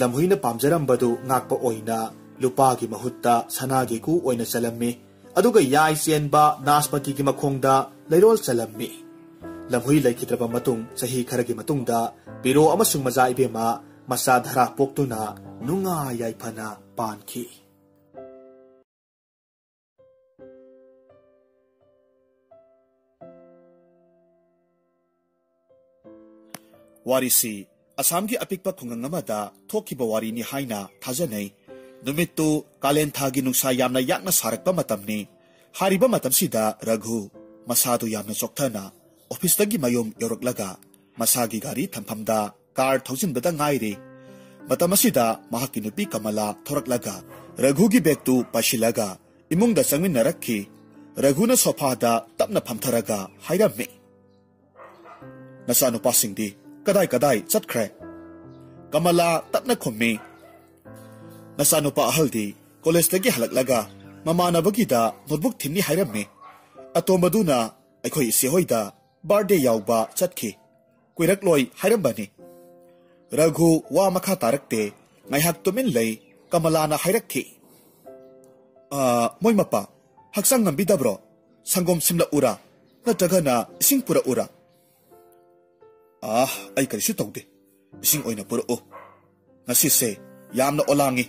ꯂꯝꯍꯨꯏꯅ ꯄꯥꯝꯖꯔꯝꯕꯗꯨ ꯉꯥꯛꯄ ꯑꯣꯏꯅ ꯂꯨꯄꯥꯒꯤ ꯃꯍꯨꯠꯇ ꯁꯅꯥꯒꯤ ꯀꯨ ꯑꯣꯏꯅ ꯆꯜꯂꯝꯃꯤ꯫ ꯑꯗꯨꯒ ꯌꯥꯏ ꯆꯦꯟꯕ ꯅꯥꯁꯄꯇꯤꯒꯤ ꯃꯈꯣꯡꯗ ꯂꯩꯔꯣꯜ ꯆꯜꯂꯝꯃꯤ꯫ ꯂꯝꯍꯨꯏ ꯂꯩꯈꯤꯗ꯭ꯔꯕ ꯃꯇꯨꯡ ꯆꯍꯤ ꯈꯔꯒꯤ ꯃꯇꯨꯡꯗ ꯄꯤꯔꯣ ꯑꯃꯁꯨꯡ ꯃꯆꯥ ꯏꯕꯦꯝꯃ ꯃꯆꯥ ꯙꯔꯥ ꯄꯣꯛꯇꯨꯅ ꯅꯨꯡꯉꯥꯏ ꯌꯥꯏꯐꯅ ꯄꯥꯟꯈꯤ꯫ ꯋꯥꯔꯤꯁꯤ ꯑꯁꯥꯝꯒꯤ ꯑꯄꯤꯛꯄ ꯈꯨꯡꯒꯪ ꯑꯃꯗ ꯊꯣꯛꯈꯤꯕ ꯋꯥꯔꯤꯅꯤ ꯍꯥꯏꯅ ꯊꯥꯖꯅꯩ꯫ ꯅꯨꯃꯤꯠꯇꯨ ꯀꯥꯂꯦꯟ ꯊꯥꯒꯤ ꯅꯨꯡꯁꯥ ꯌꯥꯝꯅ ꯌꯥꯛꯅ ꯁꯥꯔꯛꯄ ꯃꯇꯝꯅꯤ꯫ ꯍꯥꯏꯔꯤꯕ ꯃꯇꯝꯁꯤꯗ ꯔꯘꯨ ꯃꯁꯥꯗꯨ ꯌꯥꯝꯅ ꯆꯣꯛꯊꯅ ꯑꯣꯐꯤꯁꯇꯒꯤ ꯃꯌꯨꯝ ꯌꯧꯔꯛꯂꯒ ꯃꯁꯥꯒꯤ ꯒꯥꯔꯤ ꯊꯝꯐꯝꯗ ꯀꯥꯔ ꯊꯧꯖꯤꯟꯕꯗ ꯉꯥꯏꯔꯤ꯫ ꯃꯇꯝ ꯑꯁꯤꯗ ꯃꯍꯥꯛꯀꯤ ꯅꯨꯄꯤ ꯀꯃꯂꯥ ꯊꯣꯔꯛꯂꯒ ꯔꯘꯨꯒꯤ ꯕꯦꯒꯇꯨ ꯄꯥꯏꯁꯤꯜꯂꯒ ꯏꯃꯨꯡꯗ ꯆꯪꯃꯤꯟꯅꯔꯛꯈꯤ꯫ ꯔꯘꯨꯅ ꯁꯣꯐꯥꯗ ꯇꯞꯅ ꯐꯝꯊꯔꯒ ꯍꯥꯏꯔꯝꯃꯤ, "ꯅꯆꯥꯅꯨꯄꯥꯁꯤꯡꯗꯤ ꯀꯗꯥꯏ ꯀꯗꯥꯏ ꯆꯠꯈ꯭ꯔꯦ?" ꯀꯃꯂꯥ ꯇꯞꯅ ꯈꯨꯝꯃꯤ, "ꯅꯆꯥꯅꯨꯄꯥ ꯑꯍꯜꯗꯤ ꯀꯣꯂꯦꯖꯇꯒꯤ ꯍꯜꯂꯛꯂꯒ ꯃꯃꯥꯟꯅꯕꯒꯤꯗ ꯅꯣꯠꯕꯨꯛ ꯊꯤꯟꯅꯤ ꯍꯥꯏꯔꯝꯃꯤ꯫ ꯑꯇꯣꯝꯕꯗꯨꯅ ꯑꯩꯈꯣꯏ ꯏꯆꯦꯍꯣꯏꯗ ꯕꯥꯔꯗꯦ ꯌꯥꯎꯕ ꯆꯠꯈꯤ꯫ ꯀꯨꯏꯔꯛꯂꯣꯏ ꯍꯥꯏꯔꯝꯕꯅꯤ꯫" ꯔꯘꯨ ꯋꯥ ꯃꯈꯥ ꯇꯥꯔꯛꯇꯦ꯫ ꯉꯥꯏꯍꯥꯛ ꯇꯨꯃꯤꯟ ꯂꯩ꯫ ꯀꯃꯂꯥꯅ ꯍꯥꯏꯔꯛꯈꯤ, "ꯑꯥ, ꯃꯣꯏ ꯃꯄꯥ, ꯍꯛꯆꯥꯡ ꯉꯝꯕꯤꯗꯕ꯭ꯔꯣ? ꯁꯪꯒꯣꯝ ꯁꯤꯝꯂꯛꯎꯔꯥ? ꯅꯠꯇ꯭ꯔꯒꯅ ꯏꯁꯤꯡ ꯄꯨꯔꯛꯎꯔꯥ?" "ꯑꯥ, ꯑꯩ ꯀꯔꯤꯁꯨ ꯇꯧꯗꯦ꯫ ꯏꯁꯤꯡ ꯑꯣꯏꯅ ꯄꯨꯔꯛꯎ꯫ ꯉꯁꯤꯁꯦ ꯌꯥꯝꯅ ꯑꯣꯂꯥꯡꯉꯤ꯫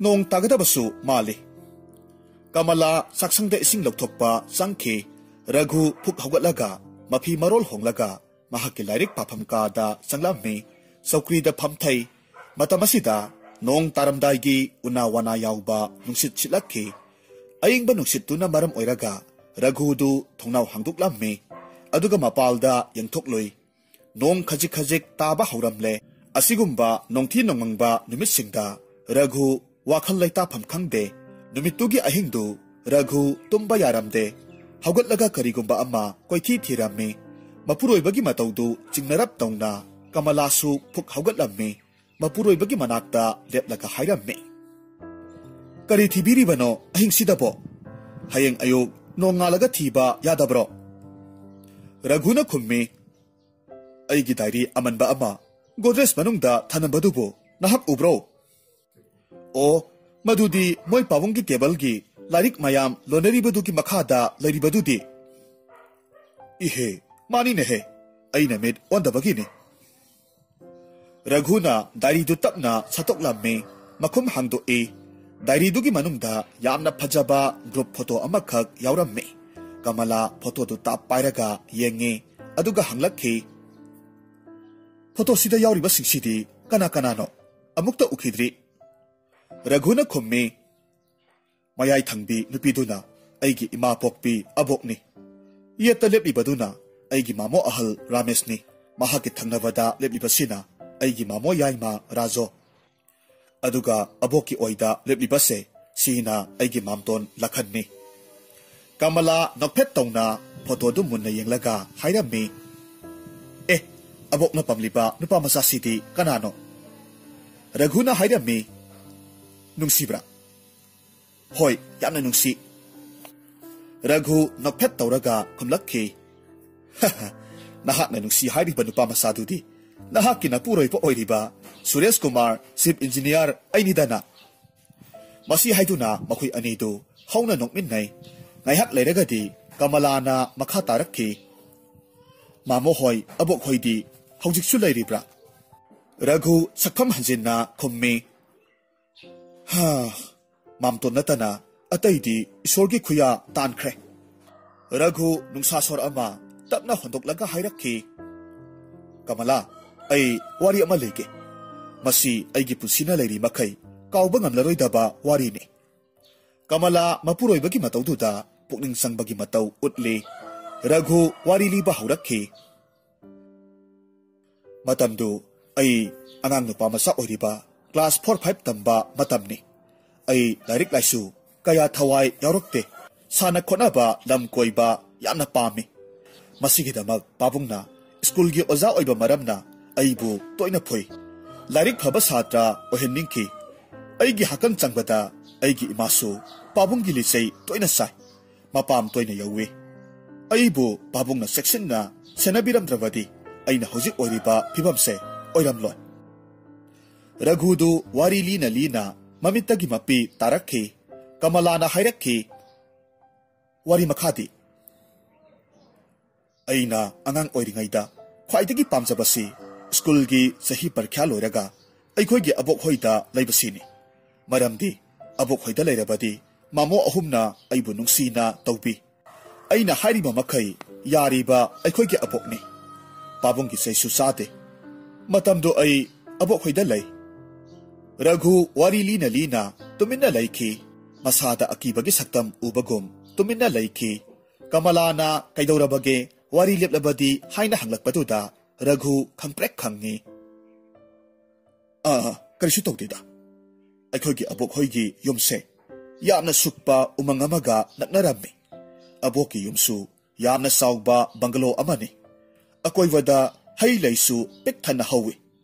ꯅꯣꯡ ꯇꯥꯒꯗꯕꯁꯨ ꯃꯥꯜꯂꯤ꯫" ꯀꯃꯂꯥ ꯆꯥꯛꯁꯪꯗ ꯏꯁꯤꯡ ꯂꯧꯊꯣꯛꯄ ꯆꯪꯈꯤ꯫ ꯔꯘꯨ ꯐꯨꯛ ꯍꯧꯒꯠꯂꯒ ꯃꯐꯤ ꯃꯔꯣꯜ ꯍꯣꯡꯂꯒ ꯃꯍꯥꯛꯀꯤ ꯂꯥꯏꯔꯤꯛ ꯄꯥꯐꯝ ꯀꯥꯗ ꯆꯪꯂꯝꯃꯤ꯫ ꯆꯧꯀ꯭ꯔꯤꯗ ꯐꯝꯊꯩ꯫ ꯃꯇꯝ ꯑꯁꯤꯗ ꯅꯣꯡ ꯇꯥꯔꯝꯗꯥꯏꯒꯤ ꯎꯅꯥ ꯋꯥꯅꯥ ꯌꯥꯎꯕ ꯅꯨꯡꯁꯤꯠ ꯁꯤꯠꯂꯛꯈꯤ꯫ ꯑꯏꯪꯕ ꯅꯨꯡꯁꯤꯠꯇꯨꯅ ꯃꯔꯝ ꯑꯣꯏꯔꯒ ꯔꯘꯨꯗꯨ ꯊꯣꯡꯅꯥꯎ ꯍꯥꯡꯗꯣꯛꯂꯝꯃꯤ꯫ ꯑꯗꯨꯒ ꯃꯄꯥꯜꯗ ꯌꯦꯡꯊꯣꯛꯂꯨꯏ꯫ ꯅꯣꯡ ꯈꯖꯤꯛ ꯈꯖꯤꯛ ꯇꯥꯕ ꯍꯧꯔꯝꯂꯦ꯫ ꯑꯁꯤꯒꯨꯝꯕ ꯅꯣꯡꯊꯤ ꯅꯣꯡꯃꯪꯕ ꯅꯨꯃꯤꯠꯁꯤꯡꯗ ꯔꯘꯨ ꯋꯥꯈꯜ ꯂꯩꯇꯥꯐꯝ ꯈꯪꯗꯦ꯫ ꯅꯨꯃꯤꯠꯇꯨꯒꯤ ꯑꯍꯤꯡꯗꯨ ꯔꯘꯨ ꯇꯨꯝꯕ ꯌꯥꯔꯝꯗꯦ꯫ ꯍꯧꯒꯠꯂꯒ ꯀꯔꯤꯒꯨꯝꯕ ꯑꯃ ꯀꯣꯏꯊꯤ ꯊꯤꯔꯝꯃꯤ꯫ ꯃꯄꯨꯔꯣꯏꯕꯒꯤ ꯃꯇꯧꯗꯨ ꯆꯤꯡꯅꯔꯞ ꯇꯧꯅ ꯀꯃꯂꯥꯁꯨ ꯐꯨꯛ ꯍꯧꯒꯠꯂꯝꯃꯤ꯫ ꯃꯄꯨꯔꯣꯏꯕꯒꯤ ꯃꯅꯥꯛꯇ ꯂꯦꯞꯂꯒ ꯍꯥꯏꯔꯝꯃꯤ, "ꯀꯔꯤ ꯊꯤꯕꯤꯔꯤꯕꯅꯣ ꯑꯍꯤꯡꯁꯤꯗꯕꯣ? ꯍꯌꯦꯡ ꯑꯌꯨꯛ ꯅꯣꯡꯉꯥꯜꯂꯒ ꯊꯤꯕ ꯌꯥꯗꯕ꯭ꯔꯣ?" ꯔꯘꯨꯅ ꯈꯨꯝꯃꯤ, "ꯑꯩꯒꯤ ꯗꯥꯏꯔꯤ ꯑꯃꯟꯕ ꯑꯃ ꯒꯣꯗ꯭ꯔꯦꯖ ꯃꯅꯨꯡꯗ ꯊꯅꯝꯕꯗꯨꯕꯨ ꯅꯍꯥꯛ ꯎꯕ꯭ꯔꯣ?" "ꯑꯣ, ꯃꯗꯨꯗꯤ ꯃꯣꯏ ꯄꯥꯕꯨꯡꯒꯤ ꯇꯦꯕꯜꯒꯤ ꯂꯥꯏꯔꯤꯛ ꯃꯌꯥꯝ ꯂꯣꯟꯅꯔꯤꯕꯗꯨꯒꯤ ꯃꯈꯥꯗ ꯂꯩꯔꯤꯕꯗꯨꯗꯤ?" "ꯏꯍꯦ, ꯃꯥꯅꯤꯅꯦꯍꯦ, ꯑꯩꯅ ꯃꯤꯠ ꯑꯣꯟꯗꯕꯒꯤꯅꯤ꯫" ꯔꯘꯨꯅ ꯗꯥꯏꯔꯤꯗꯨ ꯇꯞꯅ ꯁꯠꯇꯣꯛꯂꯝꯃꯤ꯫ ꯃꯈꯨꯝ ꯍꯥꯡꯗꯣꯛꯏ꯫ ꯗꯥꯏꯔꯤꯗꯨꯒꯤ ꯃꯅꯨꯡꯗ ꯌꯥꯝꯅ ꯐꯖꯕ ꯒ꯭ꯔꯨꯞ ꯐꯣꯇꯣ ꯑꯃꯈꯛ ꯌꯥꯎꯔꯝꯃꯤ꯫ ꯀꯃꯂꯥ ꯐꯣꯇꯣꯗꯨ ꯇꯥꯞ ꯄꯥꯏꯔꯒ ꯌꯦꯡꯉꯤ, ꯑꯗꯨꯒ ꯍꯪꯂꯛꯈꯤ, "ꯐꯣꯇꯣꯁꯤꯗ ꯌꯥꯎꯔꯤꯕꯁꯤꯡꯁꯤꯗꯤ ꯀꯅꯥ ꯀꯅꯥꯅꯣ? ꯑꯃꯨꯛꯇ ꯎꯈꯤꯗ꯭ꯔꯤ꯫" ꯔꯘꯨꯅ ꯈꯨꯝꯃꯤ, "ꯃꯌꯥꯏ ꯊꯪꯕꯤ ꯅꯨꯄꯤꯗꯨꯅ ꯑꯩꯒꯤ ꯏꯃꯥ ꯄꯣꯛꯄꯤ ꯑꯕꯣꯛꯅꯤ꯫ ꯌꯦꯠꯇ ꯂꯦꯞꯂꯤꯕꯗꯨꯅ ꯑꯩꯒꯤ ꯃꯥꯃꯣ ꯑꯍꯜ ꯔꯥꯃꯦꯁꯅꯤ꯫ ꯃꯍꯥꯛꯀꯤ ꯊꯪꯅꯕꯗ ꯂꯦꯞꯂꯤꯕꯁꯤꯅ ꯑꯩꯒꯤ ꯃꯥꯃꯣ ꯌꯥꯏꯃ ꯔꯥꯖꯣ꯫ ꯑꯗꯨꯒ ꯑꯕꯣꯛꯀꯤ ꯑꯣꯏꯗ ꯂꯦꯞꯂꯤꯕꯁꯦ, ꯁꯤꯅ ꯑꯩꯒꯤ ꯃꯥꯝꯇꯣꯟ ꯂꯈꯟꯅꯤ꯫ ꯀꯃꯂꯥ ꯅꯣꯛꯐꯦꯠ ꯇꯧꯅ ꯐꯣꯇꯣꯗꯨ ꯃꯨꯟꯅ ꯌꯦꯡꯂꯒ ꯍꯥꯏꯔꯝꯃꯤ, "ꯑꯦ, ꯑꯕꯣꯛꯅ ꯄꯥꯝꯂꯤꯕ ꯅꯨꯄꯥ ꯃꯆꯥꯁꯤꯗꯤ ꯀꯅꯥꯅꯣ?" ꯔꯘꯨꯅ ꯍꯥꯏꯔꯝꯃꯤ, "ꯅꯨꯡꯁꯤꯕ꯭ꯔꯥ?" "ꯍꯣꯏ, ꯌꯥꯝꯅ ꯅꯨꯡꯁꯤ꯫" ꯔꯘꯨ ꯅꯣꯛꯐꯦꯠ ꯇꯧꯔꯒ ꯈꯨꯝꯂꯛꯈꯤ, "ꯅꯍꯥꯛꯅ ꯅꯨꯡꯁꯤ ꯍꯥꯏꯔꯤꯕ ꯅꯨꯄꯥ ꯃꯆꯥꯗꯨꯗꯤ ꯅꯍꯥꯛꯀꯤ ꯅꯄꯨꯔꯣꯏꯕ ꯑꯣꯏꯔꯤꯕ ꯁꯨꯔꯦꯁ ꯀꯨꯃꯥꯔ, ꯆꯤꯐ ꯏꯟꯖꯤꯅꯤꯌꯥꯔ ꯑꯩꯅꯤꯗꯅ?" ꯃꯁꯤ ꯍꯥꯏꯗꯨꯅ ꯃꯈꯣꯏ ꯑꯅꯤꯗꯨ ꯍꯧꯅ ꯅꯣꯛꯃꯤꯟꯅꯩ꯫ ꯉꯥꯏꯍꯥꯛ ꯂꯩꯔꯒꯗꯤ ꯀꯃꯂꯥꯅ ꯃꯈꯥ ꯇꯥꯔꯛꯈꯤ, "ꯃꯥꯃꯣ ꯍꯣꯏ, ꯑꯕꯣꯛ ꯍꯣꯏꯗꯤ ꯍꯧꯖꯤꯛꯁꯨ ꯂꯩꯔꯤꯕ꯭ꯔꯥ?" ꯔꯘꯨ ꯁꯛꯐꯝ ꯍꯟꯖꯤꯟꯅ ꯈꯨꯝꯃꯤ, "ꯍꯥ, ꯃꯥꯝꯇꯣꯟ ꯅꯠꯇꯅ ꯑꯇꯩꯗꯤ ꯏꯁꯣꯔꯒꯤ ꯈꯨꯌꯥ ꯇꯥꯟꯈ꯭ꯔꯦ꯫" ꯔꯘꯨ ꯅꯨꯡꯁꯥ ꯁꯣꯔ ꯑꯃ ꯇꯞꯅ ꯍꯣꯟꯗꯣꯛꯂꯒ ꯍꯥꯏꯔꯛꯈꯤ, "ꯀꯃꯂꯥ, ꯑꯩ ꯋꯥꯔꯤ ꯑꯃ ꯂꯩꯒꯦ꯫ ꯃꯁꯤ ꯑꯩꯒꯤ ꯄꯨꯟꯁꯤꯅ ꯂꯩꯔꯤ ꯃꯈꯩ ꯀꯥꯎꯕ ꯉꯝꯂꯔꯣꯏꯗꯕ ꯋꯥꯔꯤꯅꯤ꯫" ꯀꯃꯂꯥ ꯃꯄꯨꯔꯣꯏꯕꯒꯤ ꯃꯇꯧꯗꯨꯗ ꯄꯨꯛꯅꯤꯡ ꯆꯪꯕꯒꯤ ꯃꯇꯧ ꯎꯠꯂꯤ꯫ ꯔꯘꯨ ꯋꯥꯔꯤ ꯂꯤꯕ ꯍꯧꯔꯛꯈꯤ꯫ "ꯃꯇꯝꯗꯨ ꯑꯩ ꯑꯉꯥꯡ ꯅꯨꯄꯥ ꯃꯆꯥ ꯑꯣꯏꯔꯤꯕ ꯀ꯭ꯂꯥꯁ ꯐꯣꯔ ꯐꯥꯏꯚ ꯇꯝꯕ ꯃꯇꯝꯅꯤ꯫ ꯑꯩ ꯂꯥꯏꯔꯤꯛ ꯂꯥꯏꯁꯨ ꯀꯌꯥ ꯊꯋꯥꯏ ꯌꯥꯎꯔꯛꯇꯦ꯫ ꯁꯥꯟꯅ ꯈꯣꯠꯅꯕ, ꯂꯝ ꯀꯣꯏꯕ ꯌꯥꯝꯅ ꯄꯥꯝꯃꯤ꯫ ꯃꯁꯤꯒꯤꯗꯃꯛ ꯄꯥꯕꯨꯡꯅ ꯁ꯭ꯀꯨꯜꯒꯤ ꯑꯣꯖꯥ ꯑꯣꯏꯕ ꯃꯔꯝꯅ ꯑꯩꯕꯨ ꯇꯣꯏꯅ ꯐꯨꯏ꯫ ꯂꯥꯏꯔꯤꯛ ꯐꯕ ꯁꯥꯇ꯭ꯔ ꯑꯣꯏꯍꯟꯅꯤꯡꯈꯤ꯫ ꯑꯩꯒꯤ ꯍꯥꯀꯝ ꯆꯪꯕꯗ ꯑꯩꯒꯤ ꯏꯃꯥꯁꯨ ꯄꯥꯕꯨꯡꯒꯤ ꯂꯤꯆꯩ ꯇꯣꯏꯅ ꯆꯥꯏ꯫ ꯃꯄꯥꯝ ꯇꯣꯏꯅ ꯌꯧꯏ꯫ ꯑꯩꯕꯨ ꯄꯥꯕꯨꯡꯅ ꯆꯦꯛꯁꯤꯟꯅ ꯁꯦꯟꯅꯕꯤꯔꯝꯗ꯭ꯔꯕꯗꯤ ꯑꯩꯅ ꯍꯧꯖꯤꯛ ꯑꯣꯏꯔꯤꯕ ꯐꯤꯕꯝꯁꯦ ꯑꯣꯏꯔꯝꯂꯣꯏ꯫" ꯔꯘꯨꯗꯨ ꯋꯥꯔꯤ ꯂꯤꯅ ꯂꯤꯅ ꯃꯃꯤꯠꯇꯒꯤ ꯃꯄꯤ ꯇꯥꯔꯛꯈꯤ꯫ ꯀꯃꯂꯥꯅ ꯍꯥꯏꯔꯛꯈꯤ, "ꯋꯥꯔꯤ ꯃꯈꯥꯗꯤ?" ꯑꯩꯅ ꯑꯉꯥꯡ ꯑꯣꯏꯔꯤꯉꯩꯗ ꯈ꯭ꯋꯥꯏꯗꯒꯤ ꯄꯥꯝꯖꯕꯁꯤ ꯁ꯭ꯀꯨꯜꯒꯤ ꯆꯍꯤ ꯄꯔꯤꯈ꯭ꯌꯥ ꯂꯣꯏꯔꯒ ꯑꯩꯈꯣꯏꯒꯤ ꯑꯕꯣꯛ ꯍꯣꯏꯗ ꯂꯩꯕꯁꯤꯅꯤ꯫ ꯃꯔꯝꯗꯤ ꯑꯕꯣꯛ ꯍꯣꯏꯗ ꯂꯩꯔꯕꯗꯤ ꯃꯥꯃꯣ ꯑꯍꯨꯝꯅ ꯑꯩꯕꯨ ꯅꯨꯡꯁꯤꯅ ꯇꯧꯕꯤ꯫ ꯑꯩꯅ ꯍꯥꯏꯔꯤꯕ ꯃꯈꯩ ꯌꯥꯔꯤꯕ ꯑꯩꯈꯣꯏꯒꯤ ꯑꯕꯣꯛꯅꯤ꯫ ꯄꯥꯕꯨꯡꯒꯤ ꯆꯩꯁꯨ ꯆꯥꯗꯦ꯫ ꯃꯇꯝꯗꯨ ꯑꯩ ꯑꯕꯣꯛ ꯍꯣꯏꯗ ꯂꯩ꯫ ꯔꯘꯨ ꯋꯥꯔꯤ ꯂꯤꯅ ꯂꯤꯅ ꯇꯨꯃꯤꯟꯅ ꯂꯩꯈꯤ꯫ ꯃꯁꯥꯗ ꯑꯀꯤꯕꯒꯤ ꯁꯛꯇꯝ ꯎꯕꯒꯨꯝ ꯇꯨꯃꯤꯟꯅ ꯂꯩꯈꯤ꯫ ꯀꯃꯂꯥꯅ ꯀꯩꯗꯧꯔꯕꯒꯦ ꯋꯥꯔꯤ ꯂꯦꯞꯂꯕꯗꯤ ꯍꯥꯏꯅ ꯍꯪꯂꯛꯄꯗꯨꯗ ꯔꯘꯨ ꯈꯪꯄ꯭ꯔꯦꯛ ꯈꯪꯉꯤ꯫ "ꯑꯥ, ꯀꯔꯤꯁꯨ ꯇꯧꯗꯦꯗ꯫ ꯑꯩꯈꯣꯏꯒꯤ ꯑꯕꯣꯛ ꯍꯣꯏꯒꯤ ꯌꯨꯝꯁꯦ ꯌꯥꯝꯅ ꯁꯨꯛꯄ ꯎꯃꯪ ꯑꯃꯒ ꯅꯛꯅꯔꯝꯃꯤ꯫ ꯑꯕꯣꯛꯀꯤ ꯌꯨꯝꯁꯨ ꯌꯥꯝꯅ ꯆꯥꯎꯕ ꯕꯪꯒꯂꯣ ꯑꯃꯅꯤ꯫ ꯑꯀꯣꯏꯕꯗ ꯍꯩ ꯂꯩꯁꯨ ꯄꯤꯛ ꯊꯟꯅ ꯍꯧꯏ꯫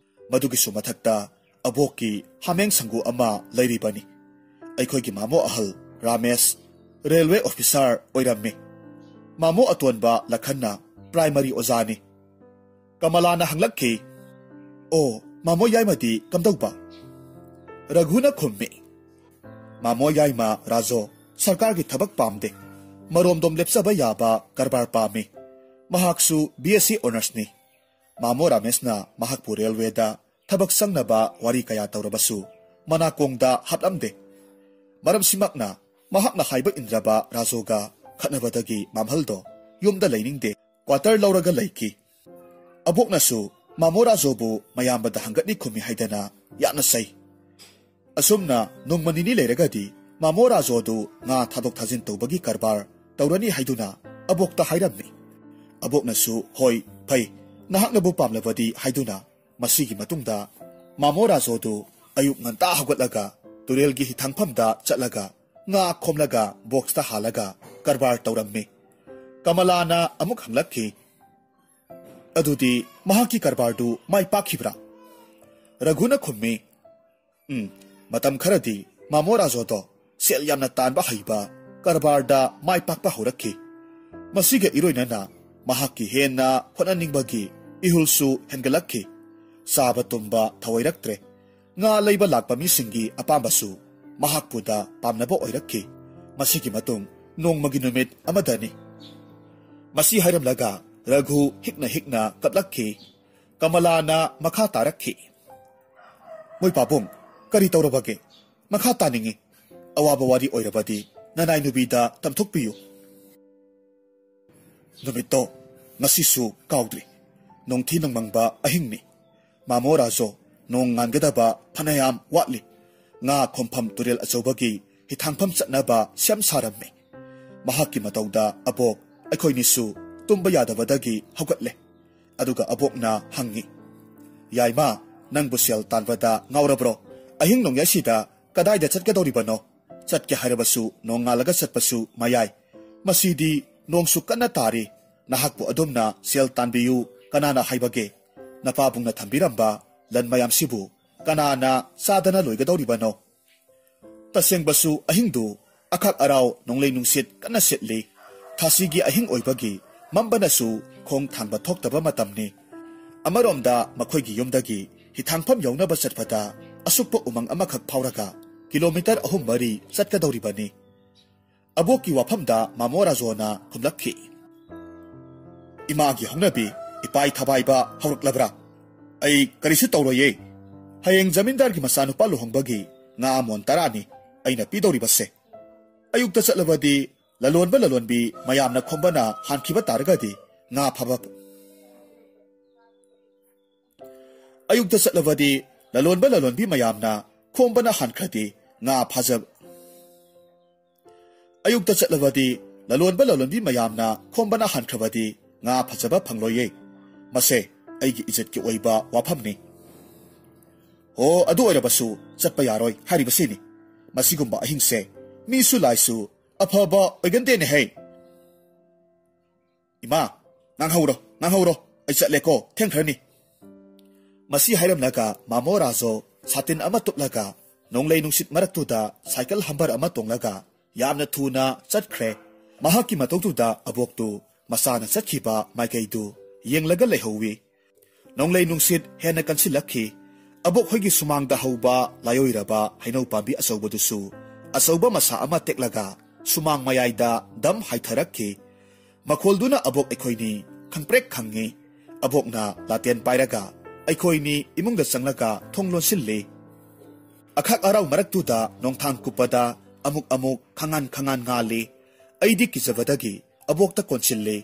ꯃꯗꯨꯒꯤꯁꯨ ꯃꯊꯛꯇ ꯑꯕꯣꯛꯀꯤ ꯍꯥꯃꯦꯡ ꯁꯪꯒꯨ ꯑꯃ ꯂꯩꯔꯤꯕꯅꯤ꯫ ꯑꯩꯈꯣꯏꯒꯤ ꯃꯥꯃꯣ ꯑꯍꯜ ꯔꯥꯃꯦꯁ ꯔꯦꯜꯋꯦ ꯑꯣꯐꯤꯁꯥꯔ ꯑꯣꯏꯔꯝꯃꯤ꯫ ꯃꯥꯃꯣ ꯑꯇꯣꯟꯕ ꯂꯈꯟꯅ ꯄ꯭ꯔꯥꯏꯃꯔꯤ ꯑꯣꯖꯥꯅꯤ꯫" ꯀꯃꯂꯥꯅ ꯍꯪꯂꯛꯈꯤ, "ꯑꯣ, ꯃꯥꯃꯣ ꯌꯥꯏꯃꯗꯤ ꯀꯝꯗꯧꯕ?" ꯔꯘꯨꯅ ꯈꯨꯝꯃꯤ, "ꯃꯥꯃꯣ ꯌꯥꯏꯃ ꯔꯥꯖꯣ ꯁꯔꯀꯥꯔꯒꯤ ꯊꯕꯛ ꯄꯥꯝꯗꯦ꯫ ꯃꯔꯣꯝꯗꯣꯝ ꯂꯦꯞꯆꯕ ꯌꯥꯕ ꯀꯔꯕꯥꯔ ꯄꯥꯝꯃꯤ꯫ ꯃꯍꯥꯛꯁꯨ ꯕꯤ ꯑꯦꯁ ꯁꯤ ꯑꯣꯅꯔꯁꯅꯤ꯫ ꯃꯥꯃꯣ ꯔꯥꯃꯦꯁꯅ ꯃꯍꯥꯛꯄꯨ ꯔꯦꯜꯋꯦꯗ ꯊꯕꯛ ꯆꯪꯅꯕ ꯋꯥꯔꯤ ꯀꯌꯥ ꯇꯧꯔꯕꯁꯨ ꯃꯅꯥꯀꯣꯡꯗ ꯍꯥꯞꯂꯝꯗꯦ꯫ ꯃꯔꯝꯁꯤꯃꯛꯅ ꯃꯍꯥꯛꯅ ꯍꯥꯏꯕ ꯏꯟꯗ꯭ꯔꯕ ꯔꯥꯖꯣꯒ ꯈꯠꯅꯕꯗꯒꯤ ꯃꯥꯝꯍꯜꯗꯣ ꯌꯨꯝꯗ ꯂꯩꯅꯤꯡꯗꯦ, ꯀ꯭ꯋꯥꯇꯔ ꯂꯧꯔꯒ ꯂꯩꯈꯤ꯫ ꯑꯕꯣꯛꯅꯁꯨ ꯃꯥꯃꯣ ꯔꯥꯖꯣꯕꯨ ꯃꯌꯥꯝꯕꯗ ꯍꯪꯒꯠꯅꯤ ꯈꯨꯝꯃꯤ ꯍꯥꯏꯗꯅ ꯌꯥꯝꯅ ꯆꯩ꯫ ꯑꯁꯨꯝꯅ ꯅꯣꯡꯃ ꯅꯤꯅꯤ ꯂꯩꯔꯒꯗꯤ ꯃꯥꯃꯣ ꯔꯥꯖꯣꯗꯨ ꯉꯥ ꯊꯥꯗꯣꯛ ꯊꯥꯖꯤꯟ ꯇꯧꯕꯒꯤ ꯀꯔꯕꯥꯔ ꯇꯧꯔꯅꯤ ꯍꯥꯏꯗꯨꯅ ꯑꯕꯣꯛꯇ ꯍꯥꯏꯔꯝꯃꯤ꯫ ꯑꯕꯣꯛꯅꯁꯨ, "ꯍꯣꯏ, ꯐꯩ, ꯅꯍꯥꯛꯅꯕꯨ ꯄꯥꯝꯂꯕꯗꯤ" ꯍꯥꯏꯗꯨꯅ ꯃꯁꯤꯒꯤ ꯃꯇꯨꯡꯗ ꯃꯥꯃꯣ ꯔꯥꯖꯣꯗꯨ ꯑꯌꯨꯛ ꯉꯟꯇꯥ ꯍꯧꯒꯠꯂꯒ ꯇꯨꯔꯦꯜꯒꯤ ꯍꯤꯊꯥꯡꯐꯝꯗ ꯆꯠꯂꯒ ꯉꯥ ꯈꯣꯝꯂꯒ ꯕꯣꯛꯁꯇ ꯍꯥꯜꯂꯒ ꯀꯔꯕꯥꯔ ꯇꯧꯔꯝꯃꯤ꯫ ꯀꯃꯂꯥꯅ ꯑꯃꯨꯛ ꯍꯪꯂꯛꯈꯤ, "ꯑꯗꯨꯗꯤ ꯃꯍꯥꯛꯀꯤ ꯀꯔꯕꯥꯔꯗꯨ ꯃꯥꯏ ꯄꯥꯛꯈꯤꯕ꯭ꯔꯥ?" ꯔꯘꯨꯅ ꯈꯨꯝꯃꯤ, "ꯎꯝ, ꯃꯇꯝ ꯈꯔꯗꯤ ꯃꯥꯃꯣ ꯔꯥꯖꯣꯗꯣ ꯁꯦꯜ ꯌꯥꯝꯅ ꯇꯥꯟꯕ ꯍꯩꯕ ꯀꯔꯕꯥꯔꯗ ꯃꯥꯏ ꯄꯥꯛꯄ ꯍꯧꯔꯛꯈꯤ꯫ ꯃꯁꯤꯒ ꯏꯔꯣꯏꯅꯅ ꯃꯍꯥꯛꯀꯤ ꯍꯦꯟꯅ ꯍꯣꯠꯅꯅꯤꯡꯕꯒꯤ ꯏꯍꯨꯜꯁꯨ ꯍꯦꯟꯒꯠꯂꯛꯈꯤ꯫ ꯆꯥꯕ ꯇꯨꯝꯕ ꯊꯑꯣꯏꯔꯛꯇ꯭ꯔꯦ꯫ ꯉꯥ ꯂꯩꯕ ꯂꯥꯛꯄ ꯃꯤꯁꯤꯡꯒꯤ ꯑꯄꯥꯝꯕꯁꯨ ꯃꯍꯥꯛꯄꯨꯗ ꯄꯥꯝꯅꯕ ꯑꯣꯏꯔꯛꯈꯤ꯫ ꯃꯁꯤꯒꯤ ꯃꯇꯨꯡ ꯅꯣꯡꯃꯒꯤ ꯅꯨꯃꯤꯠ ꯑꯃꯗꯅꯤ꯫" ꯃꯁꯤ ꯍꯥꯏꯔꯝꯂꯒ ꯔꯘꯨ ꯍꯤꯛꯅ ꯍꯤꯛꯅ ꯀꯞꯂꯛꯈꯤ꯫ ꯀꯃꯂꯥꯅ ꯃꯈꯥ ꯇꯥꯔꯛꯈꯤ, "ꯃꯣꯏ ꯄꯥꯕꯨꯡ, ꯀꯔꯤ ꯇꯧꯔꯕꯒꯦ? ꯃꯈꯥ ꯇꯥꯅꯤꯡꯏ꯫ ꯑꯋꯥꯕ ꯋꯥꯔꯤ ꯑꯣꯏꯔꯕꯗꯤ ꯅꯅꯥꯏ ꯅꯨꯄꯤꯗ ꯇꯝꯊꯣꯛꯄꯤꯌꯨ꯫" ꯅꯨꯃꯤꯠꯇꯣ ꯉꯁꯤꯁꯨ ꯀꯥꯎꯗ꯭ꯔꯤ꯫ ꯅꯣꯡꯊꯤ ꯅꯣꯡꯃꯪꯕ ꯑꯍꯤꯡꯅꯤ꯫ ꯃꯥꯃꯣ ꯔꯥꯖꯣ ꯅꯣꯡ ꯉꯥꯟꯒꯗꯕ ꯐꯅꯌꯥꯝ ꯋꯥꯠꯂꯤ꯫ ꯉꯥ ꯈꯣꯝꯐꯝ ꯇꯨꯔꯦꯜ ꯑꯆꯧꯕꯒꯤ ꯍꯤꯊꯥꯡꯐꯝ ꯆꯠꯅꯕ ꯁꯦꯝ ꯁꯥꯔꯝꯃꯤ꯫ ꯃꯍꯥꯛꯀꯤ ꯃꯇꯧꯗ ꯑꯕꯣꯛ ꯑꯩꯈꯣꯏꯅꯤꯁꯨ ꯇꯨꯝꯕ ꯌꯥꯗꯕꯗꯒꯤ ꯍꯧꯒꯠꯂꯦ꯫ ꯑꯗꯨꯒ ꯑꯕꯣꯛꯅ ꯍꯪꯉꯤ, "ꯌꯥꯏꯃ, ꯅꯪꯕꯨ ꯁꯦꯜ ꯇꯥꯟꯕꯗ ꯉꯥꯎꯔꯕ꯭ꯔꯣ? ꯑꯍꯤꯡ ꯅꯣꯡꯌꯥꯏꯁꯤꯗ ꯀꯗꯥꯏꯗ ꯆꯠꯀꯗꯧꯔꯤꯕꯅꯣ? ꯆꯠꯀꯦ ꯍꯥꯏꯔꯕꯁꯨ ꯅꯣꯡꯉꯥꯜꯂꯒ ꯆꯠꯄꯁꯨ ꯃꯌꯥꯏ꯫ ꯃꯁꯤꯗꯤ ꯅꯣꯡꯁꯨ ꯀꯟꯅ ꯇꯥꯔꯤ꯫ ꯅꯍꯥꯛꯄꯨ ꯑꯗꯨꯝꯅ ꯁꯦꯜ ꯇꯥꯟꯕꯤꯌꯨ ꯀꯅꯥꯅ ꯍꯥꯏꯕꯒꯦ? ꯅꯄꯥꯕꯨꯡꯅ ꯊꯝꯕꯤꯔꯝꯕ ꯂꯟ ꯃꯌꯥꯝꯁꯤꯕꯨ ꯀꯅꯥꯅ ꯆꯥꯗꯅ ꯂꯣꯏꯒꯗꯧꯔꯤꯕꯅꯣ?" ꯇꯁꯦꯡꯕꯁꯨ ꯑꯍꯤꯡꯗꯨ ꯑꯈꯥꯛ ꯑꯔꯥꯎ ꯅꯣꯡꯂꯩ ꯅꯨꯡꯁꯤꯠ ꯀꯟꯅ ꯁꯤꯠꯂꯤ꯫ ꯊꯥꯁꯤꯒꯤ ꯑꯍꯤꯡ ꯑꯣꯏꯕꯒꯤ ꯃꯝꯕꯅꯁꯨ ꯈꯣꯡ ꯊꯥꯡꯕ ꯊꯣꯛꯇꯕ ꯃꯇꯝꯅꯤ꯫ ꯑꯃꯔꯣꯝꯗ ꯃꯈꯣꯏꯒꯤ ꯌꯨꯝꯗꯒꯤ ꯍꯤꯊꯥꯡꯐꯝ ꯌꯧꯅꯕ ꯆꯠꯄꯗ ꯑꯁꯨꯛꯄ ꯎꯃꯪ ꯑꯃꯈꯛ ꯐꯥꯎꯔꯒ ꯀꯤꯂꯣꯃꯤꯇꯔ ꯑꯍꯨꯝ ꯃꯔꯤ ꯆꯠꯀꯗꯧꯔꯤꯕꯅꯤ꯫ ꯑꯕꯣꯛꯀꯤ ꯋꯥꯐꯝꯗ ꯃꯥꯃꯣ ꯔꯥꯖꯣꯅ ꯈꯨꯝꯂꯛꯈꯤ, "ꯏꯃꯥꯒꯤ ꯍꯧꯅꯕꯤ ꯏꯄꯥꯏ ꯊꯕꯥꯏꯕ ꯍꯧꯔꯛꯂꯕ꯭ꯔꯥ? ꯑꯩ ꯀꯔꯤꯁꯨ ꯇꯧꯔꯣꯏꯌꯦ꯫ ꯍꯌꯦꯡ ꯖꯃꯤꯟꯗꯥꯔꯒꯤ ꯃꯆꯥꯅꯨꯄꯥ ꯂꯨꯍꯣꯡꯕꯒꯤ ꯉꯥ ꯑꯃꯣꯟ ꯇꯔꯥꯅꯤ ꯑꯩꯅ ꯄꯤꯗꯧꯔꯤꯕꯁꯦ꯫ ꯑꯌꯨꯛꯇ ꯆꯠꯂꯕꯗꯤ ꯂꯂꯣꯟꯕ ꯂꯂꯣꯟꯕꯤ ꯃꯌꯥꯝꯅ ꯈꯣꯝꯕꯅ ꯍꯥꯟꯈꯤꯕ ꯇꯥꯔꯒꯗꯤ ꯉꯥ ꯐꯕ ꯑꯌꯨꯛꯇ ꯆꯠꯂꯕꯗꯤ ꯂꯂꯣꯟꯕ ꯂꯂꯣꯟꯕꯤ ꯃꯌꯥꯝꯅ ꯈꯣꯝꯕꯅ ꯍꯥꯟꯈ꯭ꯔꯗꯤ ꯉꯥ ꯐꯥꯖꯕ ꯑꯌꯨꯛꯇ ꯆꯠꯂꯕꯗꯤ ꯂꯂꯣꯟꯕ ꯂꯂꯣꯟꯕꯤ ꯃꯌꯥꯝꯅ ꯈꯣꯝꯕꯅ ꯍꯥꯟꯈ꯭ꯔꯕꯗꯤ ꯉꯥ ꯐꯖꯕ ꯐꯪꯂꯣꯏꯌꯦ꯫ ꯃꯁꯦ ꯑꯩꯒꯤ ꯏꯖꯠꯀꯤ ꯑꯣꯏꯕ ꯋꯥꯐꯝꯅꯤ꯫ ꯑꯣ, ꯑꯗꯨ ꯑꯣꯏꯔꯕꯁꯨ ꯆꯠꯄ ꯌꯥꯔꯣꯏ ꯍꯥꯏꯔꯤꯕꯁꯤꯅꯤ꯫ ꯃꯁꯤꯒꯨꯝꯕ ꯑꯍꯤꯡꯁꯦ ꯃꯤꯁꯨ ꯂꯥꯏꯁꯨ ꯑꯐꯕ ꯑꯣꯏꯒꯟꯗꯦꯅꯦꯍꯦ꯫ ꯏꯃꯥ, ꯉꯥꯡꯍꯧꯔꯣ, ꯉꯥꯡꯍꯧꯔꯣ, ꯑꯩ ꯆꯠꯂꯦꯀꯣ, ꯊꯦꯡꯈ꯭ꯔꯅꯤ꯫" ꯃꯁꯤ ꯍꯥꯏꯔꯝꯂꯒ ꯃꯥꯃꯣ ꯔꯥꯖꯣ ꯁꯥꯇꯤꯟ ꯑꯃ ꯇꯨꯞꯂꯒ ꯅꯣꯡꯂꯩ ꯅꯨꯡꯁꯤꯠ ꯃꯔꯛꯇꯨꯗ ꯁꯥꯏꯀꯜ ꯍꯝꯕꯔ ꯑꯃ ꯇꯣꯡꯂꯒ ꯌꯥꯝꯅ ꯊꯨꯅ ꯆꯠꯈ꯭ꯔꯦ꯫ ꯃꯍꯥꯛꯀꯤ ꯃꯇꯧꯗꯨꯗ ꯑꯕꯣꯛꯇꯨ ꯃꯆꯥꯅ ꯆꯠꯈꯤꯕ ꯃꯥꯏꯀꯩꯗꯨ ꯌꯦꯡꯂꯒ ꯂꯩꯍꯧꯋꯤ꯫ ꯅꯣꯡꯂꯩ ꯅꯨꯡꯁꯤꯠ ꯍꯦꯟꯅ ꯀꯟꯁꯤꯜꯂꯛꯈꯤ꯫ ꯑꯕꯣꯛ ꯍꯣꯏꯒꯤ ꯁꯨꯃꯥꯡꯗ ꯍꯧꯕ ꯂꯥꯏꯑꯣꯏꯔꯕ ꯍꯩꯅꯧ ꯄꯥꯝꯕꯤ ꯑꯆꯧꯕꯗꯨꯁꯨ ꯑꯆꯧꯕ ꯃꯁꯥ ꯑꯃ ꯇꯦꯛꯂꯒ ꯁꯨꯃꯥꯡ ꯃꯌꯥꯏꯗ ꯗꯝ ꯍꯥꯏꯊꯔꯛꯈꯤ꯫ ꯃꯈꯣꯜꯗꯨꯅ ꯑꯕꯣꯛ ꯑꯩꯈꯣꯏꯅꯤ ꯈꯪꯄ꯭ꯔꯦꯛ ꯈꯪꯉꯤ꯫ ꯑꯕꯣꯛꯅ ꯂꯥꯇꯦꯟ ꯄꯥꯏꯔꯒ ꯑꯩꯈꯣꯏꯅꯤ ꯏꯃꯨꯡꯗ ꯆꯪꯂꯒ ꯊꯣꯡ ꯂꯣꯟꯁꯤꯜꯂꯤ꯫ ꯑꯈꯥꯛ ꯑꯔꯥꯎ ꯃꯔꯛꯇꯨꯗ ꯅꯣꯡꯊꯥꯡ ꯀꯨꯞꯄꯗ ꯑꯃꯨꯛ ꯑꯃꯨꯛ ꯈꯉꯥꯟ ꯈꯉꯥꯟ ꯉꯥꯜꯂꯤ꯫ ꯑꯩꯗꯤ ꯀꯤꯖꯕꯗꯒꯤ ꯑꯕꯣꯛꯇ ꯀꯣꯟꯁꯤꯜꯂꯤ꯫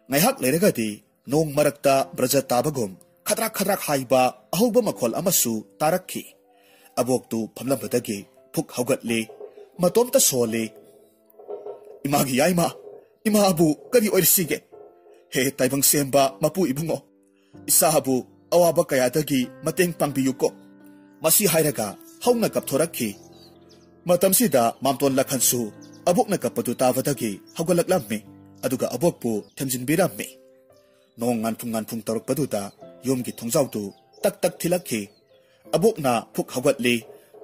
ꯉꯥꯏꯍꯥꯛ ꯂꯩꯔꯒꯗꯤ ꯅꯣꯡ ꯃꯔꯛꯇ ꯕ꯭ꯔꯖ ꯇꯥꯕꯒꯨꯝ ꯈꯗ꯭ꯔꯥꯛ ꯈꯗ꯭ꯔꯥꯛ ꯍꯥꯏꯕ ꯑꯍꯧꯕ ꯃꯈꯣꯜ ꯑꯃꯁꯨ ꯇꯥꯔꯛꯈꯤ꯫ ꯑꯕꯣꯛꯇꯨ ꯐꯝꯂꯝꯕꯗꯒꯤ ꯐꯨꯛ ꯍꯧꯒꯠꯂꯤ꯫ ꯃꯇꯣꯝꯇ ꯁꯣꯜꯂꯤ꯫ "ꯏꯃꯥꯒꯤ ꯌꯥꯏꯃ, ꯏꯃꯥꯕꯨ ꯀꯔꯤ ꯑꯣꯏꯔꯁꯤꯒꯦ? "ꯍꯦ ꯇꯥꯏꯕꯪ ꯁꯦꯝꯕ ꯃꯄꯨ ꯏꯕꯨꯡꯉꯣ, ꯏꯆꯥꯕꯨ ꯑꯋꯥꯕ ꯀꯌꯥꯗꯒꯤ ꯃꯇꯦꯡ ꯄꯥꯡꯕꯤꯌꯨꯀꯣ"꯫ ꯃꯁꯤ ꯍꯥꯏꯔꯒ ꯍꯧꯅ ꯀꯞꯊꯣꯔꯛꯈꯤ꯫ ꯃꯇꯝꯁꯤꯗ ꯃꯥꯝꯇꯣꯟ ꯂꯥꯈꯟꯁꯨ ꯑꯕꯣꯛꯅ ꯀꯞꯄꯗꯨ ꯇꯥꯕꯗꯒꯤ ꯍꯧꯒꯠꯂꯛꯂꯝꯃꯤ, ꯑꯗꯨꯒ ꯑꯕꯣꯛꯄꯨ ꯊꯦꯝꯖꯤꯟꯕꯤꯔꯝꯃꯤ꯫ ꯅꯣꯡ ꯉꯥꯟꯐꯨꯡ ꯉꯥꯟꯐꯨꯡ ꯇꯧꯔꯛꯄꯗꯨꯗ ꯌꯨꯝꯒꯤ ꯊꯣꯡꯖꯥꯎꯗꯨ ꯇꯛ ꯇꯛ ꯊꯤꯜꯂꯛꯈꯤ꯫ ꯑꯕꯣꯛꯅ ꯐꯨꯛ ꯍꯧꯒꯠꯂꯤ꯫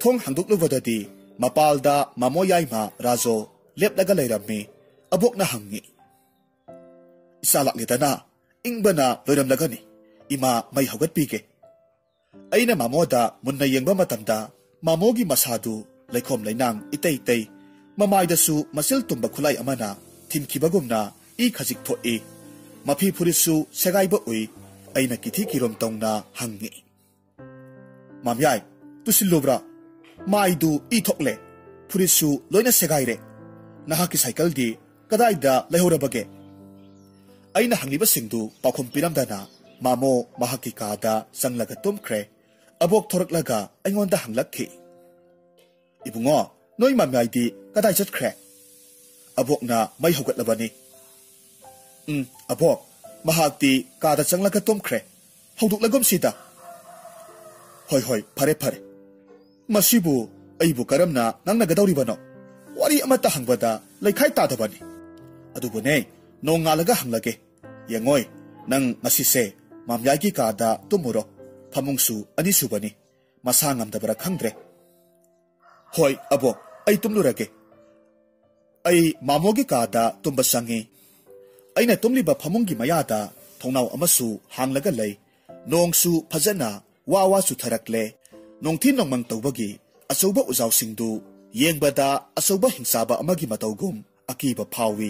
ꯊꯣꯡ ꯍꯥꯡꯗꯣꯛꯂꯨꯕꯗꯗꯤ ꯃꯄꯥꯜꯗ ꯃꯃꯣ ꯌꯥꯏꯃ ꯔꯥꯖꯣ ꯂꯦꯞꯂꯒ ꯂꯩꯔꯝꯃꯤ꯫ ꯑꯕꯣꯛꯅ ꯍꯪꯉꯤ, "ꯏꯆꯥ ꯂꯥꯛꯂꯦꯗꯅ, ꯏꯪꯕꯅ ꯂꯣꯏꯔꯝꯂꯒꯅꯤ꯫ ꯏꯃꯥ ꯃꯩ ꯍꯧꯒꯠꯄꯤꯒꯦ"꯫ ꯑꯩꯅ ꯃꯃꯣꯗ ꯃꯨꯟꯅ ꯌꯦꯡꯕ ꯃꯇꯝꯗ ꯃꯃꯣꯒꯤ ꯃꯁꯥꯗꯨ ꯂꯩꯈꯣꯝ ꯂꯩꯅꯥꯡ ꯏꯇꯩ ꯇꯩ, ꯃꯃꯥꯏꯗꯁꯨ ꯃꯆꯤꯜ ꯇꯨꯝꯕ ꯈꯨꯠꯂꯥꯏ ꯑꯃꯅ ꯊꯤꯟꯈꯤꯕꯒꯨꯝꯅ ꯏ ꯈꯖꯤꯛ ꯊꯣꯛꯏ꯫ ꯃꯐꯤ ꯐꯨꯔꯤꯠꯁꯨ ꯁꯦꯒꯥꯏꯕ ꯎꯏ꯫ ꯑꯩꯅ ꯀꯤꯊꯤ ꯀꯤꯔꯣꯝ ꯇꯧꯅ ꯍꯪꯉꯤ, "ꯃꯥꯝꯌꯥꯏ, ꯇꯨꯁꯤꯜꯂꯨꯕ꯭ꯔꯥ? ꯃꯥꯏꯗꯨ ꯏ ꯊꯣꯛꯂꯦ, ꯐꯨꯔꯤꯠꯁꯨ ꯂꯣꯏꯅ ꯁꯦꯒꯥꯏꯔꯦ꯫ ꯅꯍꯥꯛꯀꯤ ꯁꯥꯏꯀꯜꯗꯤ ꯀꯗꯥꯏꯗ ꯂꯩꯍꯧꯔꯕꯒꯦ?" ꯑꯩꯅ ꯍꯪꯂꯤꯕꯁꯤꯡꯗꯨ ꯄꯥꯎꯈꯨꯝ ꯄꯤꯔꯝꯗꯅ ꯃꯥꯃꯣ ꯃꯍꯥꯛꯀꯤ ꯀꯥꯗ ꯆꯪꯂꯒ ꯇꯨꯝꯈ꯭ꯔꯦ꯫ ꯑꯕꯣꯛ ꯊꯣꯔꯛꯂꯒ ꯑꯩꯉꯣꯟꯗ ꯍꯪꯂꯛꯈꯤ, "ꯏꯕꯨꯡꯉꯣ, ꯅꯣꯏ ꯃꯥꯝꯌꯥꯏꯗꯤ ꯀꯗꯥꯏ ꯆꯠꯈ꯭ꯔꯦ?" "ꯑꯕꯣꯛꯅ ꯃꯩ ꯍꯧꯒꯠꯂꯕꯅꯤ"꯫ "ꯎꯝ, ꯑꯕꯣꯛ, ꯃꯍꯥꯛꯇꯤ ꯀꯥꯗ ꯆꯪꯂꯒ ꯇꯨꯝꯈ꯭ꯔꯦ꯫ ꯍꯧꯗꯣꯛꯂꯒꯨꯝꯁꯤꯗ"꯫ "ꯍꯣꯏ, ꯍꯣꯏ, ꯐꯔꯦ, ꯐꯔꯦ"꯫ ꯃꯁꯤꯕꯨ ꯑꯩꯕꯨ ꯀꯔꯝꯅ ꯉꯥꯡꯅꯒꯗꯧꯔꯤꯕꯅꯣ? ꯋꯥꯔꯤ ꯑꯃꯠꯇ ꯍꯪꯕꯗ ꯂꯩꯈꯥꯏ ꯇꯥꯗꯕꯅꯤ꯫ "ꯑꯗꯨꯕꯨꯅꯦ, ꯅꯣꯡꯉꯥꯜꯂꯒ ꯍꯪꯂꯒꯦ꯫ ꯌꯦꯡꯉꯣꯏ, ꯅꯪ ꯉꯁꯤꯁꯦ ꯃꯥꯝꯌꯥꯏꯒꯤ ꯀꯥꯗ ꯇꯨꯝꯃꯨꯔꯣ꯫ ꯐꯃꯨꯡꯁꯨ ꯑꯅꯤꯁꯨꯕꯅꯤ꯫ ꯃꯁꯥ ꯉꯝꯗꯕꯔꯥ ꯈꯪꯗ꯭ꯔꯦ"꯫ "ꯍꯣꯏ ꯑꯕꯣꯛ, ꯑꯩ ꯇꯨꯝꯂꯨꯔꯒꯦ"꯫ ꯑꯩ ꯃꯥꯃꯣꯒꯤ ꯀꯥꯗ ꯇꯨꯝꯕ ꯆꯪꯉꯤ꯫ ꯑꯩꯅ ꯇꯨꯝꯂꯤꯕ ꯐꯃꯨꯡꯒꯤ ꯃꯌꯥꯗ ꯊꯣꯡꯅꯥꯎ ꯑꯃꯁꯨ ꯍꯥꯡꯂꯒ ꯂꯩ꯫ ꯅꯣꯡꯁꯨ ꯐꯖꯅ ꯋꯥ ꯋꯥ ꯆꯨꯊꯔꯛꯂꯦ꯫ ꯅꯣꯡꯊꯤ ꯅꯣꯡꯃꯪ ꯇꯧꯕꯒꯤ ꯑꯆꯧꯕ ꯎꯖꯥꯎꯁꯤꯡꯗꯨ ꯌꯦꯡꯕꯗ ꯑꯆꯧꯕ ꯍꯤꯡꯆꯥꯕ ꯑꯃꯒꯤ ꯃꯇꯧꯒꯨꯝ ꯑꯀꯤꯕ ꯐꯥꯎꯏ꯫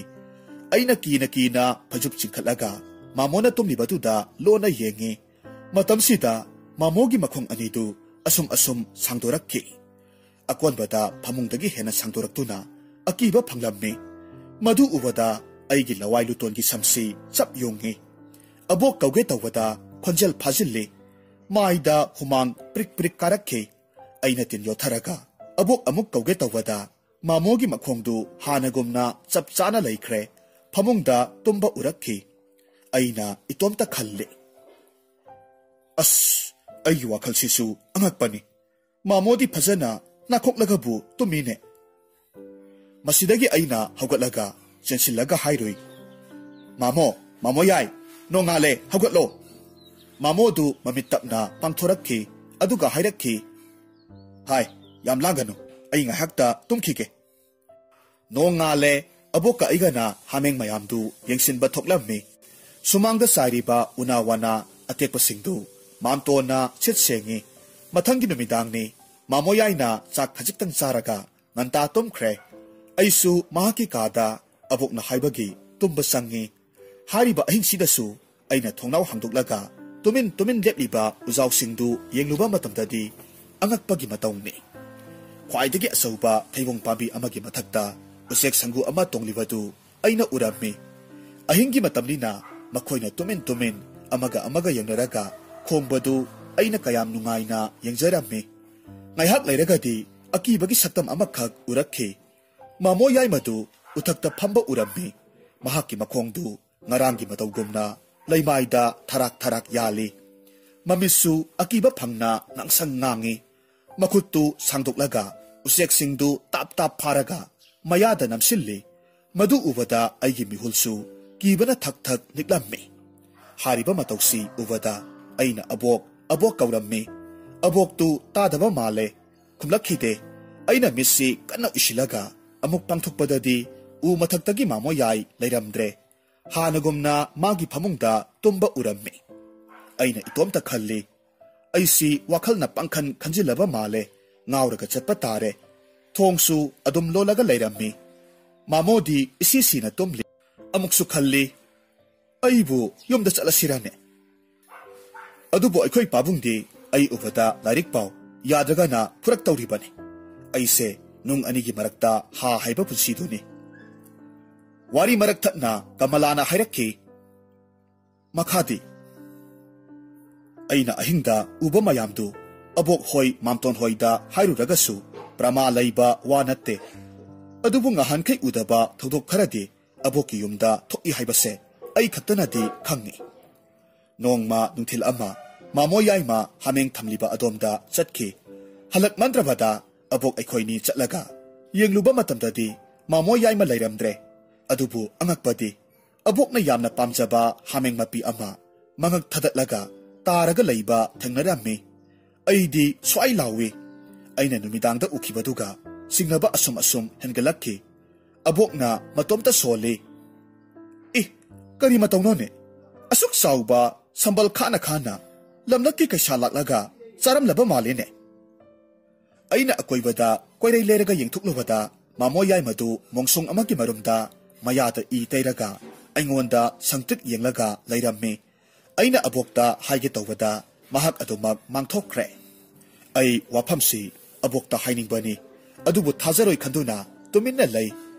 ꯑꯩꯅ ꯀꯤꯅ ꯀꯤꯅ ꯐꯩꯖꯨꯞ ꯆꯤꯡꯈꯠꯂꯒ ꯃꯥꯃꯣꯅ ꯇꯨꯝꯂꯤꯕꯗꯨꯗ ꯂꯣꯟꯅ ꯌꯦꯡꯉꯤ꯫ ꯃꯇꯝꯁꯤꯗ ꯃꯥꯃꯣꯒꯤ ꯃꯈꯣꯡ ꯑꯅꯤꯗꯨ ꯑꯁꯨꯝ ꯑꯁꯨꯝ ꯁꯥꯡꯗꯣꯔꯛꯈꯤ꯫ ꯑꯀꯣꯟꯕꯗ ꯐꯃꯨꯡꯗꯒꯤ ꯍꯦꯟꯅ ꯁꯥꯡꯗꯣꯔꯛꯇꯨꯅ ꯑꯀꯤꯕ ꯐꯪꯂꯝꯃꯤ꯫ ꯃꯗꯨ ꯎꯕꯗ ꯑꯩꯒꯤ ꯂꯋꯥꯏ ꯂꯨꯇꯣꯟꯒꯤ ꯁꯝꯁꯤ ꯆꯞ ꯌꯨꯡꯉꯤ꯫ ꯑꯕꯣꯛ ꯀꯧꯒꯦ ꯇꯧꯕꯗ ꯈꯣꯟꯖꯦꯜ ꯐꯥꯖꯤꯜꯂꯤ꯫ ꯃꯥꯏꯗ ꯍꯨꯃꯥꯡ ꯄ꯭ꯔꯤꯛ ꯄ꯭ꯔꯤꯛ ꯀꯥꯔꯛꯈꯤ꯫ ꯑꯩꯅ ꯇꯤꯟ ꯌꯣꯠꯊꯔꯒ ꯑꯕꯣꯛ ꯑꯃꯨꯛ ꯀꯧꯒꯦ ꯇꯧꯕꯗ ꯃꯥꯃꯣꯒꯤ ꯃꯈꯣꯡꯗꯨ ꯍꯥꯟꯅꯒꯨꯝꯅ ꯆꯞ ꯆꯥꯅ ꯂꯩꯈ꯭ꯔꯦ꯫ ꯐꯃꯨꯡꯗ ꯇꯨꯝꯕ ꯎꯔꯛꯈꯤ꯫ ꯑꯩꯅ ꯏꯇꯣꯝꯇ ꯈꯜꯂꯤ꯫ ꯑꯁ, ꯑꯩꯒꯤ ꯋꯥꯈꯜꯁꯤꯁꯨ ꯑꯉꯛꯄꯅꯤ꯫ ꯃꯥꯃꯣꯗꯤ ꯐꯖꯅ ꯅꯥꯈꯣꯛꯂꯒꯕꯨ ꯇꯨꯝꯃꯤꯅꯦ꯫ ꯃꯁꯤꯗꯒꯤ ꯑꯩꯅ ꯍꯧꯒꯠꯂꯒ ꯆꯦꯟꯁꯤꯜꯂꯒ ꯍꯥꯏꯔꯨꯏ, "ꯃꯥꯃꯣ, ꯃꯥꯃꯣ ꯌꯥꯏ, ꯅꯣꯡꯉꯥꯜꯂꯦ, ꯍꯧꯒꯠꯂꯣ!" ꯃꯥꯃꯣꯗꯨ ꯃꯃꯤꯠ ꯇꯞꯅ ꯄꯥꯡꯊꯣꯔꯛꯈꯤ, ꯑꯗꯨꯒ ꯍꯥꯏꯔꯛꯈꯤ, "ꯍꯥꯏ, ꯌꯥꯝ ꯂꯥꯡꯒꯅꯨ, ꯑꯩ ꯉꯥꯏꯍꯥꯛꯇ ꯇꯨꯝꯈꯤꯒꯦ"꯫ ꯅꯣꯡꯉꯥꯜꯂꯦ꯫ ꯑꯕꯣꯛꯀ ꯑꯩꯒꯅ ꯍꯥꯃꯦꯡ ꯃꯌꯥꯝꯗꯨ ꯌꯦꯡꯁꯤꯟꯕ ꯊꯣꯛꯂꯝꯃꯤ꯫ ꯁꯨꯃꯥꯡꯗ ꯆꯥꯏꯔꯤꯕ ꯎꯅꯥ ꯋꯥꯅꯥ ꯑꯇꯦꯛꯄꯁꯤꯡꯗꯨ ꯃꯥꯝꯇꯣꯟꯅ ꯁꯤꯠ ꯁꯦꯡꯉꯤ꯫ ꯃꯊꯪꯒꯤ ꯅꯨꯃꯤꯗꯥꯡꯅꯤ꯫ ꯃꯥꯃꯣ ꯌꯥꯏꯅ ꯆꯥꯛ ꯈꯖꯤꯛꯇꯪ ꯆꯥꯔꯒ ꯉꯟꯇꯥ ꯇꯨꯝꯈ꯭ꯔꯦ꯫ ꯑꯩꯁꯨ ꯃꯍꯥꯛꯀꯤ ꯀꯥꯗ ꯑꯕꯣꯛꯅ ꯍꯥꯏꯕꯒꯤ ꯇꯨꯝꯕ ꯆꯪꯉꯤ꯫ ꯍꯥꯏꯔꯤꯕ ꯑꯍꯤꯡꯁꯤꯗꯁꯨ ꯑꯩꯅ ꯊꯣꯡꯅꯥꯎ ꯍꯥꯡꯗꯣꯛꯂꯒ ꯇꯨꯃꯤꯟ ꯇꯨꯃꯤꯟ ꯂꯦꯞꯂꯤꯕ ꯎꯖꯥꯎꯁꯤꯡꯗꯨ ꯌꯦꯡꯂꯨꯕ ꯃꯇꯝꯗꯗꯤ ꯑꯉꯛꯄꯒꯤ ꯃꯇꯧꯅꯤ꯫ ꯈ꯭ꯋꯥꯏꯗꯒꯤ ꯑꯆꯧꯕ ꯊꯩꯕꯣꯡ ꯄꯥꯝꯕꯤ ꯑꯃꯒꯤ ꯃꯊꯛꯇ ꯎꯆꯦꯛ ꯁꯪꯒꯨ ꯑꯃ ꯇꯣꯡꯂꯤꯕꯗꯨ ꯑꯩꯅ ꯎꯔꯝꯃꯤ꯫ ꯑꯍꯤꯡꯒꯤ ꯃꯇꯝꯅꯤꯅ ꯃꯈꯣꯏꯅ ꯇꯨꯃꯤꯟ ꯇꯨꯃꯤꯟ ꯑꯃꯒ ꯑꯃꯒ ꯌꯦꯡꯅꯔꯒ ꯈꯣꯡꯕꯗꯨ ꯑꯩꯅ ꯀꯌꯥꯝ ꯅꯨꯡꯉꯥꯏꯅ ꯌꯦꯡꯖꯔꯝꯃꯤ꯫ ꯉꯥꯏꯍꯥꯛ ꯂꯩꯔꯒꯗꯤ ꯑꯀꯤꯕꯒꯤ ꯁꯛꯇꯝ ꯑꯃꯈꯛ ꯎꯔꯛꯈꯤ꯫ ꯃꯥꯃꯣ ꯌꯥꯏꯃꯗꯨ ꯎꯊꯛꯇ ꯐꯝꯕ ꯎꯔꯝꯃꯤ꯫ ꯃꯍꯥꯛꯀꯤ ꯃꯈꯣꯡꯗꯨ ꯉꯔꯥꯡꯒꯤ ꯃꯇꯧꯒꯨꯝꯅ ꯂꯩꯃꯥꯏꯗ ꯊꯔꯥꯛ ꯊꯔꯥꯛ ꯌꯥꯜꯂꯤ꯫ ꯃꯃꯤꯠꯁꯨ ꯑꯀꯤꯕ ꯐꯪꯅ ꯉꯥꯡꯁꯪ ꯉꯥꯡꯉꯤ꯫ ꯃꯈꯨꯠꯇꯨ ꯁꯥꯡꯗꯣꯛꯂꯒ ꯎꯆꯦꯛꯁꯤꯡꯗꯨ ꯇꯥꯞ ꯇꯥꯞ ꯐꯥꯔꯒ ꯃꯌꯥꯗ ꯅꯝꯁꯤꯜꯂꯤ꯫ ꯃꯗꯨ ꯎꯕꯗ ꯑꯩꯒꯤ ꯃꯤꯍꯨꯜꯁꯨ ꯀꯤꯕꯅ ꯊꯛ ꯊꯛ ꯅꯤꯛꯂꯝꯃꯤ꯫ ꯍꯥꯏꯔꯤꯕ ꯃꯇꯧꯁꯤ ꯎꯕꯗ ꯑꯩꯅ "ꯑꯕꯣꯛ, ꯑꯕꯣꯛ" ꯀꯧꯔꯝꯃꯤ꯫ ꯑꯕꯣꯛꯇꯨ ꯇꯥꯗꯕ ꯃꯥꯜꯂꯦ꯫ ꯈꯨꯝꯂꯛꯈꯤꯗꯦ꯫ ꯑꯩꯅ ꯃꯤꯠꯁꯤ ꯀꯟꯅ ꯎꯏꯁꯤꯜꯂꯒ ꯑꯃꯨꯛ ꯄꯥꯡꯊꯣꯛꯄꯗꯗꯤ ꯎ ꯃꯊꯛꯇꯒꯤ ꯃꯥꯃꯣ ꯌꯥꯏ ꯂꯩꯔꯝꯗ꯭ꯔꯦ꯫ ꯍꯥꯟꯅꯒꯨꯝꯅ ꯃꯥꯒꯤ ꯐꯃꯨꯡꯗ ꯇꯨꯝꯕ ꯎꯔꯝꯃꯤ꯫ ꯑꯩꯅ ꯏꯇꯣꯝꯇ ꯈꯜꯂꯤ, "ꯑꯩꯁꯤ ꯋꯥꯈꯜꯅ ꯄꯥꯡꯈꯟ ꯈꯟꯖꯤꯜꯂꯕ ꯃꯥꯜꯂꯦ꯫ ꯉꯥꯎꯔꯒ ꯆꯠꯄ ꯇꯥꯔꯦ"꯫ ꯊꯣꯡꯁꯨ ꯑꯗꯨꯝ ꯂꯣꯜꯂꯒ ꯂꯩꯔꯝꯃꯤ꯫ ꯃꯥꯃꯣꯗꯤ ꯏꯁꯤ ꯁꯤꯅ ꯇꯨꯝꯂꯤ꯫ ꯑꯃꯨꯛꯁꯨ ꯈꯜꯂꯤ, "ꯑꯩꯕꯨ ꯌꯨꯝꯗ ꯆꯠꯂꯁꯤꯔꯅꯦ?" ꯑꯗꯨꯕꯨ ꯑꯩꯈꯣꯏ ꯄꯥꯕꯨꯡꯗꯤ ꯑꯩ ꯎꯕꯗ "ꯂꯥꯏꯔꯤꯛ ꯄꯥꯎ, ꯌꯥꯗ꯭ꯔꯒꯅ ꯐꯨꯔꯛꯇꯧꯔꯤꯕꯅꯤ"꯫ ꯑꯩꯁꯦ ꯅꯨꯡ ꯑꯅꯤꯒꯤ ꯃꯔꯛꯇ ꯍꯥ ꯍꯥꯏꯕ ꯄꯨꯟꯁꯤꯗꯨꯅꯤ꯫ ꯋꯥꯔꯤ ꯃꯔꯛ ꯊꯠꯅ ꯀꯃꯂꯥꯅ ꯍꯥꯏꯔꯛꯈꯤ, "ꯃꯈꯥꯗꯤ?" ꯑꯩꯅ ꯑꯍꯤꯡꯗ ꯎꯕ ꯃꯌꯥꯝꯗꯨ ꯑꯕꯣꯛ ꯍꯣꯏ, ꯃꯥꯝꯇꯣꯟ ꯍꯣꯏꯗ ꯍꯥꯏꯔꯨꯔꯒꯁꯨ ꯄ꯭ꯔꯃꯥ ꯂꯩꯕ ꯋꯥ ꯅꯠꯇꯦ꯫ ꯑꯗꯨꯕꯨ ꯉꯍꯥꯟꯈꯩ ꯎꯗꯕ ꯊꯧꯗꯣꯛ ꯈꯔꯗꯤ ꯑꯕꯣꯛꯀꯤ ꯌꯨꯝꯗ ꯊꯣꯛꯏ ꯍꯥꯏꯕꯁꯦ ꯑꯩ ꯈꯛꯇꯅꯗꯤ ꯈꯪꯉꯤ꯫ ꯅꯣꯡꯃ ꯅꯨꯡꯊꯤꯜ ꯑꯃ ꯃꯥꯃꯣ ꯌꯥꯏꯃ ꯍꯥꯃꯦꯡ ꯊꯝꯂꯤꯕ ꯑꯗꯣꯝꯗ ꯆꯠꯈꯤ꯫ ꯍꯜꯂꯛꯃꯟꯗ꯭ꯔꯕꯗ ꯑꯕꯣꯛ ꯑꯩꯈꯣꯏꯅꯤ ꯆꯠꯂꯒ ꯌꯦꯡꯂꯨꯕ ꯃꯇꯝꯗꯗꯤ ꯃꯥꯃꯣ ꯌꯥꯏꯃ ꯂꯩꯔꯝꯗ꯭ꯔꯦ꯫ ꯑꯗꯨꯕꯨ ꯑꯉꯛꯄꯗꯤ ꯑꯕꯣꯛꯅ ꯌꯥꯝꯅ ꯄꯥꯝꯖꯕ ꯍꯥꯃꯦꯡ ꯃꯄꯤ ꯑꯃ ꯃꯉꯛ ꯊꯗꯠꯂꯒ ꯇꯥꯔꯒ ꯂꯩꯕ ꯊꯦꯡꯅꯔꯝꯃꯤ꯫ ꯑꯩꯗꯤ ꯁ꯭ꯋꯥꯏ ꯂꯥꯎꯏ꯫ ꯑꯩꯅ ꯅꯨꯃꯤꯗꯥꯡꯗ ꯎꯈꯤꯕꯗꯨꯒ ꯆꯤꯡꯅꯕ ꯑꯁꯨꯝ ꯑꯁꯨꯝ ꯍꯦꯟꯒꯠꯂꯛꯈꯤ꯫ ꯑꯕꯣꯛꯅ ꯃꯇꯣꯝꯇ ꯁꯣꯜꯂꯤ꯫ "ꯏ, ꯀꯔꯤ ꯃꯇꯧꯅꯣꯅꯦ? ꯑꯁꯨꯛ ꯆꯥꯎꯕ ꯁꯝꯕꯜ ꯈꯥꯅ ꯈꯥꯅ ꯂꯝꯂꯛꯀꯤ ꯀꯩꯁꯥ ꯂꯥꯛꯂꯒ ꯆꯥꯔꯝꯂꯕ ꯃꯥꯜꯂꯦꯅꯦ?" ꯑꯩꯅ ꯑꯀꯣꯏꯕꯗ ꯀꯣꯏꯔꯩ ꯂꯩꯔꯒ ꯌꯦꯡꯊꯣꯛꯂꯨꯕꯗ ꯃꯥꯃꯣ ꯌꯥꯏꯃꯗꯨ ꯃꯣꯡꯁꯣꯡ ꯑꯃꯒꯤ ꯃꯔꯨꯝꯗ ꯃꯌꯥꯗ ꯏ ꯇꯩꯔꯒ ꯑꯩꯉꯣꯟꯗ ꯁꯪꯇ꯭ꯔꯤꯛ ꯌꯦꯡꯂꯒ ꯂꯩꯔꯝꯃꯤ꯫ ꯑꯩꯅ ꯑꯕꯣꯛꯇ ꯍꯥꯏꯒꯦ ꯇꯧꯕꯗ ꯃꯍꯥꯛ ꯑꯗꯨꯃꯛ ꯃꯥꯡꯊꯣꯛꯈ꯭ꯔꯦ꯫ ꯑꯩ ꯋꯥꯐꯝꯁꯤ ꯑꯕꯣꯛꯇ ꯍꯥꯏꯅꯤꯡꯕꯅꯤ, ꯑꯗꯨꯕꯨ ꯊꯥꯖꯔꯣꯏ ꯈꯟꯗꯨꯅ ꯇꯨꯃꯤꯟꯅ ꯂꯩ꯫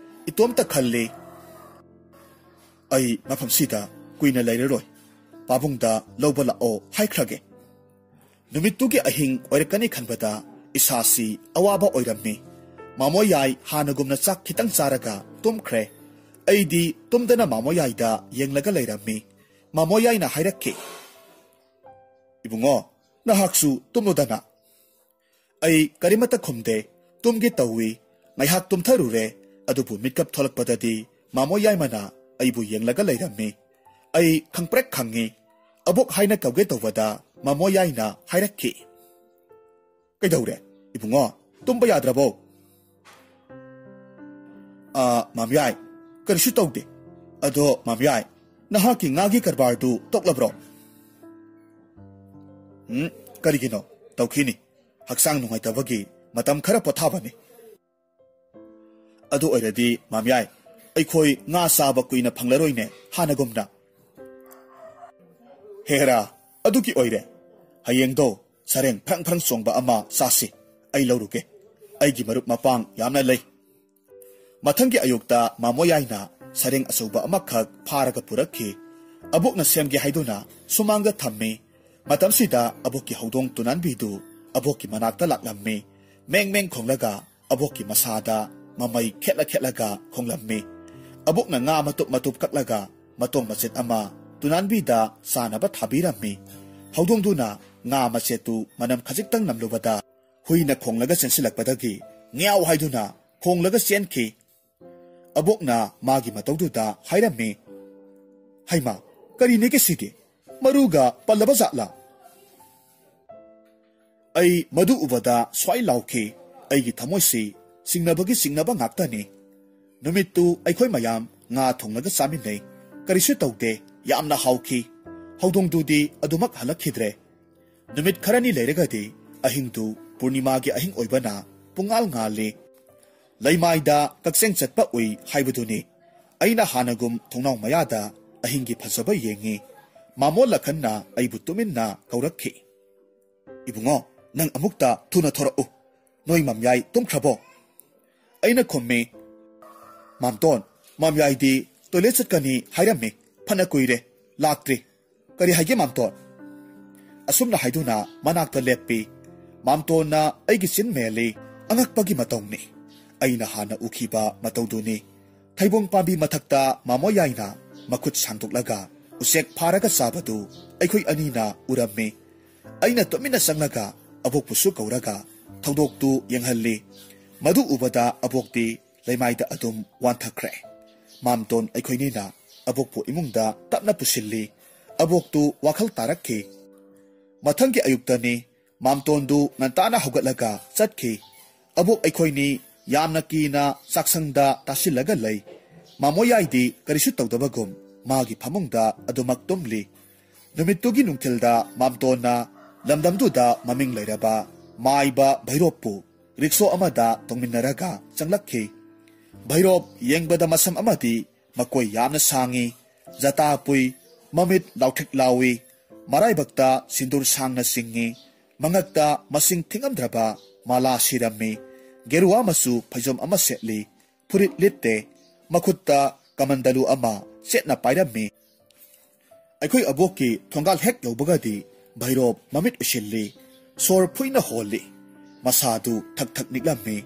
ꯏꯇꯣꯝꯇ ꯈꯜꯂꯤ꯫ "ꯑꯩ ꯃꯐꯝꯁꯤꯗ ꯀꯨꯏꯅ ꯂꯩꯔꯔꯣꯏ꯫ ꯄꯥꯕꯨꯡꯗ ꯂꯧꯕ ꯂꯥꯛꯑꯣ ꯍꯥꯏꯈ꯭ꯔꯒꯦ꯫" ꯅꯨꯃꯤꯠꯇꯨꯒꯤ ꯑꯍꯤꯡ ꯑꯣꯏꯔꯛꯀꯅꯤ ꯈꯟꯕꯗ ꯏꯁꯥꯁꯤ ꯑꯋꯥꯕ ꯑꯣꯏꯔꯝꯃꯤ꯫ ꯃꯥꯃꯣ ꯌꯥꯏ ꯍꯥꯟꯅꯒꯨꯝꯅ ꯆꯥꯛ ꯈꯤꯇꯪ ꯆꯥꯔꯒ ꯇꯨꯝꯈ꯭ꯔꯦ꯫ ꯑꯩꯗꯤ ꯇꯨꯝꯗꯅ ꯃꯥꯃꯣ ꯌꯥꯏꯗ ꯌꯦꯡꯂꯒ ꯂꯩꯔꯝꯃꯤ꯫ ꯃꯥꯃꯣ ꯌꯥꯏꯅ ꯍꯥꯏꯔꯛꯈꯤ, "ꯏꯕꯨꯡꯉꯣ, ꯅꯍꯥꯛꯁꯨ ꯇꯨꯝꯂꯨꯗꯅ꯫" ꯑꯩ ꯀꯔꯤꯃꯠꯇ ꯈꯨꯝꯗꯦ꯫ ꯇꯨꯝꯒꯦ ꯇꯧꯏ꯫ ꯉꯥꯏꯍꯥꯛ ꯇꯨꯝꯊꯔꯨꯔꯦ꯫ ꯑꯗꯨꯕꯨ ꯃꯤꯠꯀꯞ ꯊꯣꯛꯂꯛꯄꯗꯗꯤ ꯃꯥꯃꯣ ꯌꯥꯏꯃꯅ ꯑꯩꯕꯨ ꯌꯦꯡꯂꯒ ꯂꯩꯔꯝꯃꯤ꯫ ꯑꯩ ꯈꯪꯄ꯭ꯔꯦꯛ ꯈꯪꯉꯤ꯫ ꯑꯕꯣꯛ ꯍꯥꯏꯅ ꯀꯧꯒꯦ ꯇꯧꯕꯗ ꯃꯥꯃꯣ ꯌꯥꯏꯅ ꯍꯥꯏꯔꯛꯈꯤ, "ꯀꯩꯗꯧꯔꯦ, ꯏꯕꯨꯡꯉꯣ? ꯇꯨꯝꯕ ꯌꯥꯗ꯭ꯔꯕꯣ?" "ꯑꯥ, ꯃꯥꯝꯌꯥꯏ, ꯀꯔꯤꯁꯨ ꯇꯧꯗꯦ꯫ ꯑꯗꯣ ꯃꯥꯝꯌꯥꯏ, ꯅꯍꯥꯛꯀꯤ ꯉꯥꯒꯤ ꯀꯔꯕꯥꯔꯗꯨ ꯇꯣꯛꯂꯕ꯭ꯔꯣ?" "ꯎꯝ, ꯀꯔꯤꯒꯤꯅꯣ? ꯇꯧꯈꯤꯅꯤ꯫ ꯍꯛꯆꯥꯡ ꯅꯨꯡꯉꯥꯏꯇꯕꯒꯤ ꯃꯇꯝ ꯈꯔ ꯄꯣꯊꯥꯕꯅꯤ꯫" "ꯑꯗꯨ ꯑꯣꯏꯔꯗꯤ ꯃꯥꯝꯌꯥꯏ, ꯑꯩꯈꯣꯏ ꯉꯥ ꯆꯥꯕ ꯀꯨꯏꯅ ꯐꯪꯂꯔꯣꯏꯅꯦ ꯍꯥꯟꯅꯒꯨꯝꯅ꯫" "ꯍꯦꯔꯥ, ꯑꯗꯨꯒꯤ ꯑꯣꯏꯔꯦ꯫ ꯍꯌꯦꯡꯗꯣ ꯁꯔꯦꯡ ꯐ꯭ꯔꯪ ꯐ꯭ꯔꯪ ꯆꯣꯡꯕ ꯑꯃ ꯆꯥꯁꯤ꯫ ꯑꯩ ꯂꯧꯔꯨꯒꯦ꯫ ꯑꯩꯒꯤ ꯃꯔꯨꯞ ꯃꯄꯥꯡ ꯌꯥꯝꯅ ꯂꯩ꯫" ꯃꯊꯪꯒꯤ ꯑꯌꯨꯛꯇ ꯃꯥꯃꯣ ꯌꯥꯏꯅ ꯁꯔꯦꯡ ꯑꯆꯧꯕ ꯑꯃꯈꯛ ꯐꯥꯔꯒ ꯄꯨꯔꯛꯈꯤ꯫ ꯑꯕꯣꯛꯅ ꯁꯦꯝꯒꯦ ꯍꯥꯏꯗꯨꯅ ꯁꯨꯃꯥꯡꯗ ꯊꯝꯃꯤ꯫ ꯃꯇꯝꯁꯤꯗ ꯑꯕꯣꯛꯀꯤ ꯍꯧꯗꯣꯡ ꯇꯨꯅꯥꯟꯕꯤꯗꯨ ꯑꯕꯣꯛꯀꯤ ꯃꯅꯥꯛꯇ ꯂꯥꯛꯂꯝꯃꯤ꯫ ꯃꯦꯡ ꯃꯦꯡ ꯈꯣꯡꯂꯒ ꯑꯕꯣꯛꯀꯤ ꯃꯁꯥꯗ ꯃꯃꯩ ꯈꯦꯠꯂ ꯈꯦꯠꯂꯒ ꯈꯣꯡꯂꯝꯃꯤ꯫ ꯑꯕꯣꯛꯅ ꯉꯥ ꯃꯇꯨꯞ ꯃꯇꯨꯞ ꯀꯛꯂꯒ ꯃꯇꯣꯡ ꯃꯆꯦꯠ ꯑꯃ ꯇꯨꯅꯥꯟꯕꯤꯗ ꯆꯥꯅꯕ ꯊꯥꯕꯤꯔꯝꯃꯤ꯫ ꯍꯧꯗꯣꯡꯗꯨꯅ ꯉꯥ ꯃꯆꯦꯠꯇꯨ ꯃꯅꯝ ꯈꯖꯤꯛꯇꯪ ꯅꯝꯂꯨꯕꯗ ꯍꯨꯏꯅ ꯈꯣꯡꯂꯒ ꯆꯦꯟꯁꯤꯜꯂꯛꯄꯗꯒꯤ ꯉ꯭ꯌꯥꯎ ꯍꯥꯏꯗꯨꯅ ꯈꯣꯡꯂꯒ ꯆꯦꯟꯈꯤ꯫ ꯑꯕꯣꯛꯅ ꯃꯥꯒꯤ ꯃꯇꯧꯗꯨꯗ ꯍꯥꯏꯔꯝꯃꯤ, "ꯍꯩꯃꯥ, ꯀꯔꯤꯅꯦꯒꯦ ꯁꯤꯗꯤ? ꯃꯔꯨꯒ ꯄꯜꯂꯕ ꯖꯥꯠꯂꯥ?" ꯑꯩ ꯃꯗꯨ ꯎꯕꯗ ꯁ꯭ꯋꯥꯏ ꯂꯥꯎꯈꯤ꯫ ꯑꯩꯒꯤ ꯊꯃꯣꯏꯁꯤ ꯆꯤꯡꯅꯕꯒꯤ ꯆꯤꯡꯅꯕ ꯉꯥꯛꯇꯅꯤ꯫ ꯅꯨꯃꯤꯠꯇꯨ ꯑꯩꯈꯣꯏ ꯃꯌꯥꯝ ꯉꯥ ꯊꯣꯡꯂꯒ ꯆꯥꯃꯤꯟꯅꯩ꯫ ꯀꯔꯤꯁꯨ ꯇꯧꯗꯦ꯫ ꯌꯥꯝꯅ ꯍꯥꯎꯈꯤ꯫ ꯍꯧꯗꯣꯡꯗꯨꯗꯤ ꯑꯗꯨꯃꯛ ꯍꯜꯂꯛꯈꯤꯗ꯭ꯔꯦ꯫ ꯅꯨꯃꯤꯠ ꯈꯔꯅꯤ ꯂꯩꯔꯒꯗꯤ ꯑꯍꯤꯡꯗꯨ ꯄꯨꯔꯅꯤꯃꯥꯒꯤ ꯑꯍꯤꯡ ꯑꯣꯏꯕꯅ ꯄꯨꯡꯉꯥꯜ ꯉꯥꯜꯂꯤ꯫ ꯂꯩꯃꯥꯏꯗ ꯀꯛꯆꯦꯡ ꯆꯠꯄ ꯎꯏ ꯍꯥꯏꯕꯗꯨꯅꯤ꯫ ꯑꯩꯅ ꯍꯥꯟꯅꯒꯨꯝ ꯊꯣꯡꯅꯥꯎ ꯃꯌꯥꯗ ꯑꯍꯤꯡꯒꯤ ꯐꯖꯕ ꯌꯦꯡꯉꯤ꯫ ꯃꯥꯃꯣ ꯂꯈꯟꯅ ꯑꯩꯕꯨ ꯇꯨꯃꯤꯟꯅ ꯀꯧꯔꯛꯈꯤ꯫ "ꯏꯕꯨꯡꯉꯣ, ꯅꯪ ꯑꯃꯨꯛꯇ ꯊꯨꯅ ꯊꯣꯔꯛꯎ꯫ ꯅꯣꯏ ꯃꯝꯌꯥꯏ ꯇꯨꯝꯈ꯭ꯔꯕꯣ?" ꯑꯩꯅ ꯈꯨꯝꯃꯤ, "ꯃꯥꯝꯇꯣꯟ, ꯃꯝꯌꯥꯏꯗꯤ ꯇꯣꯏꯂꯦꯠ ꯆꯠꯀꯅꯤ ꯍꯥꯏꯔꯝꯃꯤ꯫ ꯐꯅ ꯀꯨꯏꯔꯦ, ꯂꯥꯛꯇ꯭ꯔꯤ꯫ ꯀꯔꯤ ꯍꯥꯏꯒꯦ, ꯃꯥꯝꯇꯣꯟ?" ꯑꯁꯨꯝꯅ ꯍꯥꯏꯗꯨꯅ ꯃꯅꯥꯛꯇ ꯂꯦꯞꯄꯤ꯫ ꯃꯥꯝꯇꯣꯟꯅ ꯑꯩꯒꯤ ꯆꯤꯟ ꯃꯦꯜꯂꯤ꯫ ꯑꯉꯛꯄꯒꯤ ꯃꯇꯧꯅꯤ꯫ ꯑꯩꯅ ꯍꯥꯟꯅ ꯎꯈꯤꯕ ꯃꯇꯧꯗꯨꯅꯤ꯫ ꯊꯩꯕꯣꯡ ꯄꯥꯝꯕꯤ ꯃꯊꯛꯇ ꯃꯥꯃꯣ ꯌꯥꯏꯅ ꯃꯈꯨꯠ ꯁꯥꯡꯗꯣꯛꯂꯒ ꯎꯆꯦꯛ ꯐꯥꯔꯒ ꯆꯥꯕꯗꯨ ꯑꯩꯈꯣꯏ ꯑꯅꯤꯅ ꯎꯔꯝꯃꯤ꯫ ꯑꯩꯅ ꯇꯨꯃꯤꯟꯅ ꯆꯪꯂꯒ ꯑꯕꯣꯛꯄꯨꯁꯨ ꯀꯧꯔꯒ ꯊꯧꯗꯣꯛꯇꯨ ꯌꯦꯡꯍꯜꯂꯤ꯫ ꯃꯗꯨ ꯎꯕꯗ ꯑꯕꯣꯛꯇꯤ ꯂꯩꯃꯥꯏꯗ ꯑꯗꯨꯝ ꯋꯥꯟꯊꯈ꯭ꯔꯦ꯫ ꯃꯥꯝꯇꯣꯟ ꯑꯩꯈꯣꯏꯅꯤꯅ ꯑꯕꯣꯛꯄꯨ ꯏꯃꯨꯡꯗ ꯇꯞꯅ ꯄꯨꯁꯤꯜꯂꯤ꯫ ꯑꯕꯣꯛꯇꯨ ꯋꯥꯈꯜ ꯇꯥꯔꯛꯈꯤ꯫ ꯃꯊꯪꯒꯤ ꯑꯌꯨꯛꯇꯅꯤ꯫ ꯃꯥꯝꯇꯣꯟꯗꯨ ꯉꯟꯇꯥꯅ ꯍꯧꯒꯠꯂꯒ ꯆꯠꯈꯤ꯫ ꯑꯕꯣꯛ ꯑꯩꯈꯣꯏꯅꯤ ꯌꯥꯝꯅ ꯀꯤꯅ ꯆꯥꯛꯁꯪꯗ ꯇꯥꯁꯤꯜꯂꯒ ꯂꯩ꯫ ꯃꯥꯃꯣ ꯌꯥꯏꯗꯤ ꯀꯔꯤꯁꯨ ꯇꯧꯗꯕꯒꯨꯝ ꯃꯥꯒꯤ ꯐꯃꯨꯡꯗ ꯑꯗꯨꯃꯛ ꯇꯨꯝꯂꯤ꯫ ꯅꯨꯃꯤꯠꯇꯨꯒꯤ ꯅꯨꯡꯊꯤꯜꯗ ꯃꯥꯝꯇꯣꯟꯅ ꯂꯝꯗꯝꯗꯨꯗ ꯃꯃꯤꯡ ꯂꯩꯔꯕ ꯃꯥꯏꯕ ꯚꯩꯔꯣꯞꯄꯨ ꯔꯤꯛꯁꯣ ꯑꯃꯗ ꯇꯣꯡꯃꯤꯟꯅꯔꯒ ꯆꯪꯂꯛꯈꯤ꯫ ꯚꯩꯔꯣꯞ ꯌꯦꯡꯕꯗ ꯃꯁꯝ ꯑꯃꯗꯤ ꯃꯀꯣꯏ ꯌꯥꯝꯅ ꯁꯥꯡꯉꯤ, ꯖꯇꯥ ꯄꯨꯏ, ꯃꯃꯤꯠ ꯂꯥꯎꯊ꯭ꯔꯤꯛ ꯂꯥꯎꯏ, ꯃꯔꯥꯏꯕꯛꯇ ꯁꯤꯟꯗꯨꯔ ꯁꯥꯡꯅ ꯆꯤꯡꯉꯤ, ꯃꯉꯛꯇ ꯃꯁꯤꯡ ꯊꯤꯉꯝꯗ꯭ꯔꯕ ꯃꯥꯂꯥ ꯁꯤꯔꯝꯃꯤ, ꯒꯦꯔꯨꯋꯥ ꯃꯆꯨ ꯐꯩꯖꯣꯝ ꯑꯃ ꯁꯦꯠꯂꯤ, ꯐꯨꯔꯤꯠ ꯂꯤꯠꯇꯦ, ꯃꯈꯨꯠꯇ ꯀꯃꯟꯗꯂꯨ ꯑꯃ ꯆꯦꯠꯅ ꯄꯥꯏꯔꯝꯃꯤ꯫ ꯑꯩꯈꯣꯏ ꯑꯕꯣꯛꯀꯤ ꯊꯣꯡꯒꯥꯜ ꯍꯦꯛ ꯌꯧꯕꯒꯗꯤ ꯚꯩꯔꯣꯞ ꯃꯃꯤꯠ ꯎꯏꯁꯤꯜꯂꯤ, ꯁꯣꯔ ꯐꯨꯏꯅ ꯍꯣꯜꯂꯤ꯫ ꯃꯁꯥꯗꯨ ꯊꯛ ꯊꯛ ꯅꯤꯛꯂꯝꯃꯤ꯫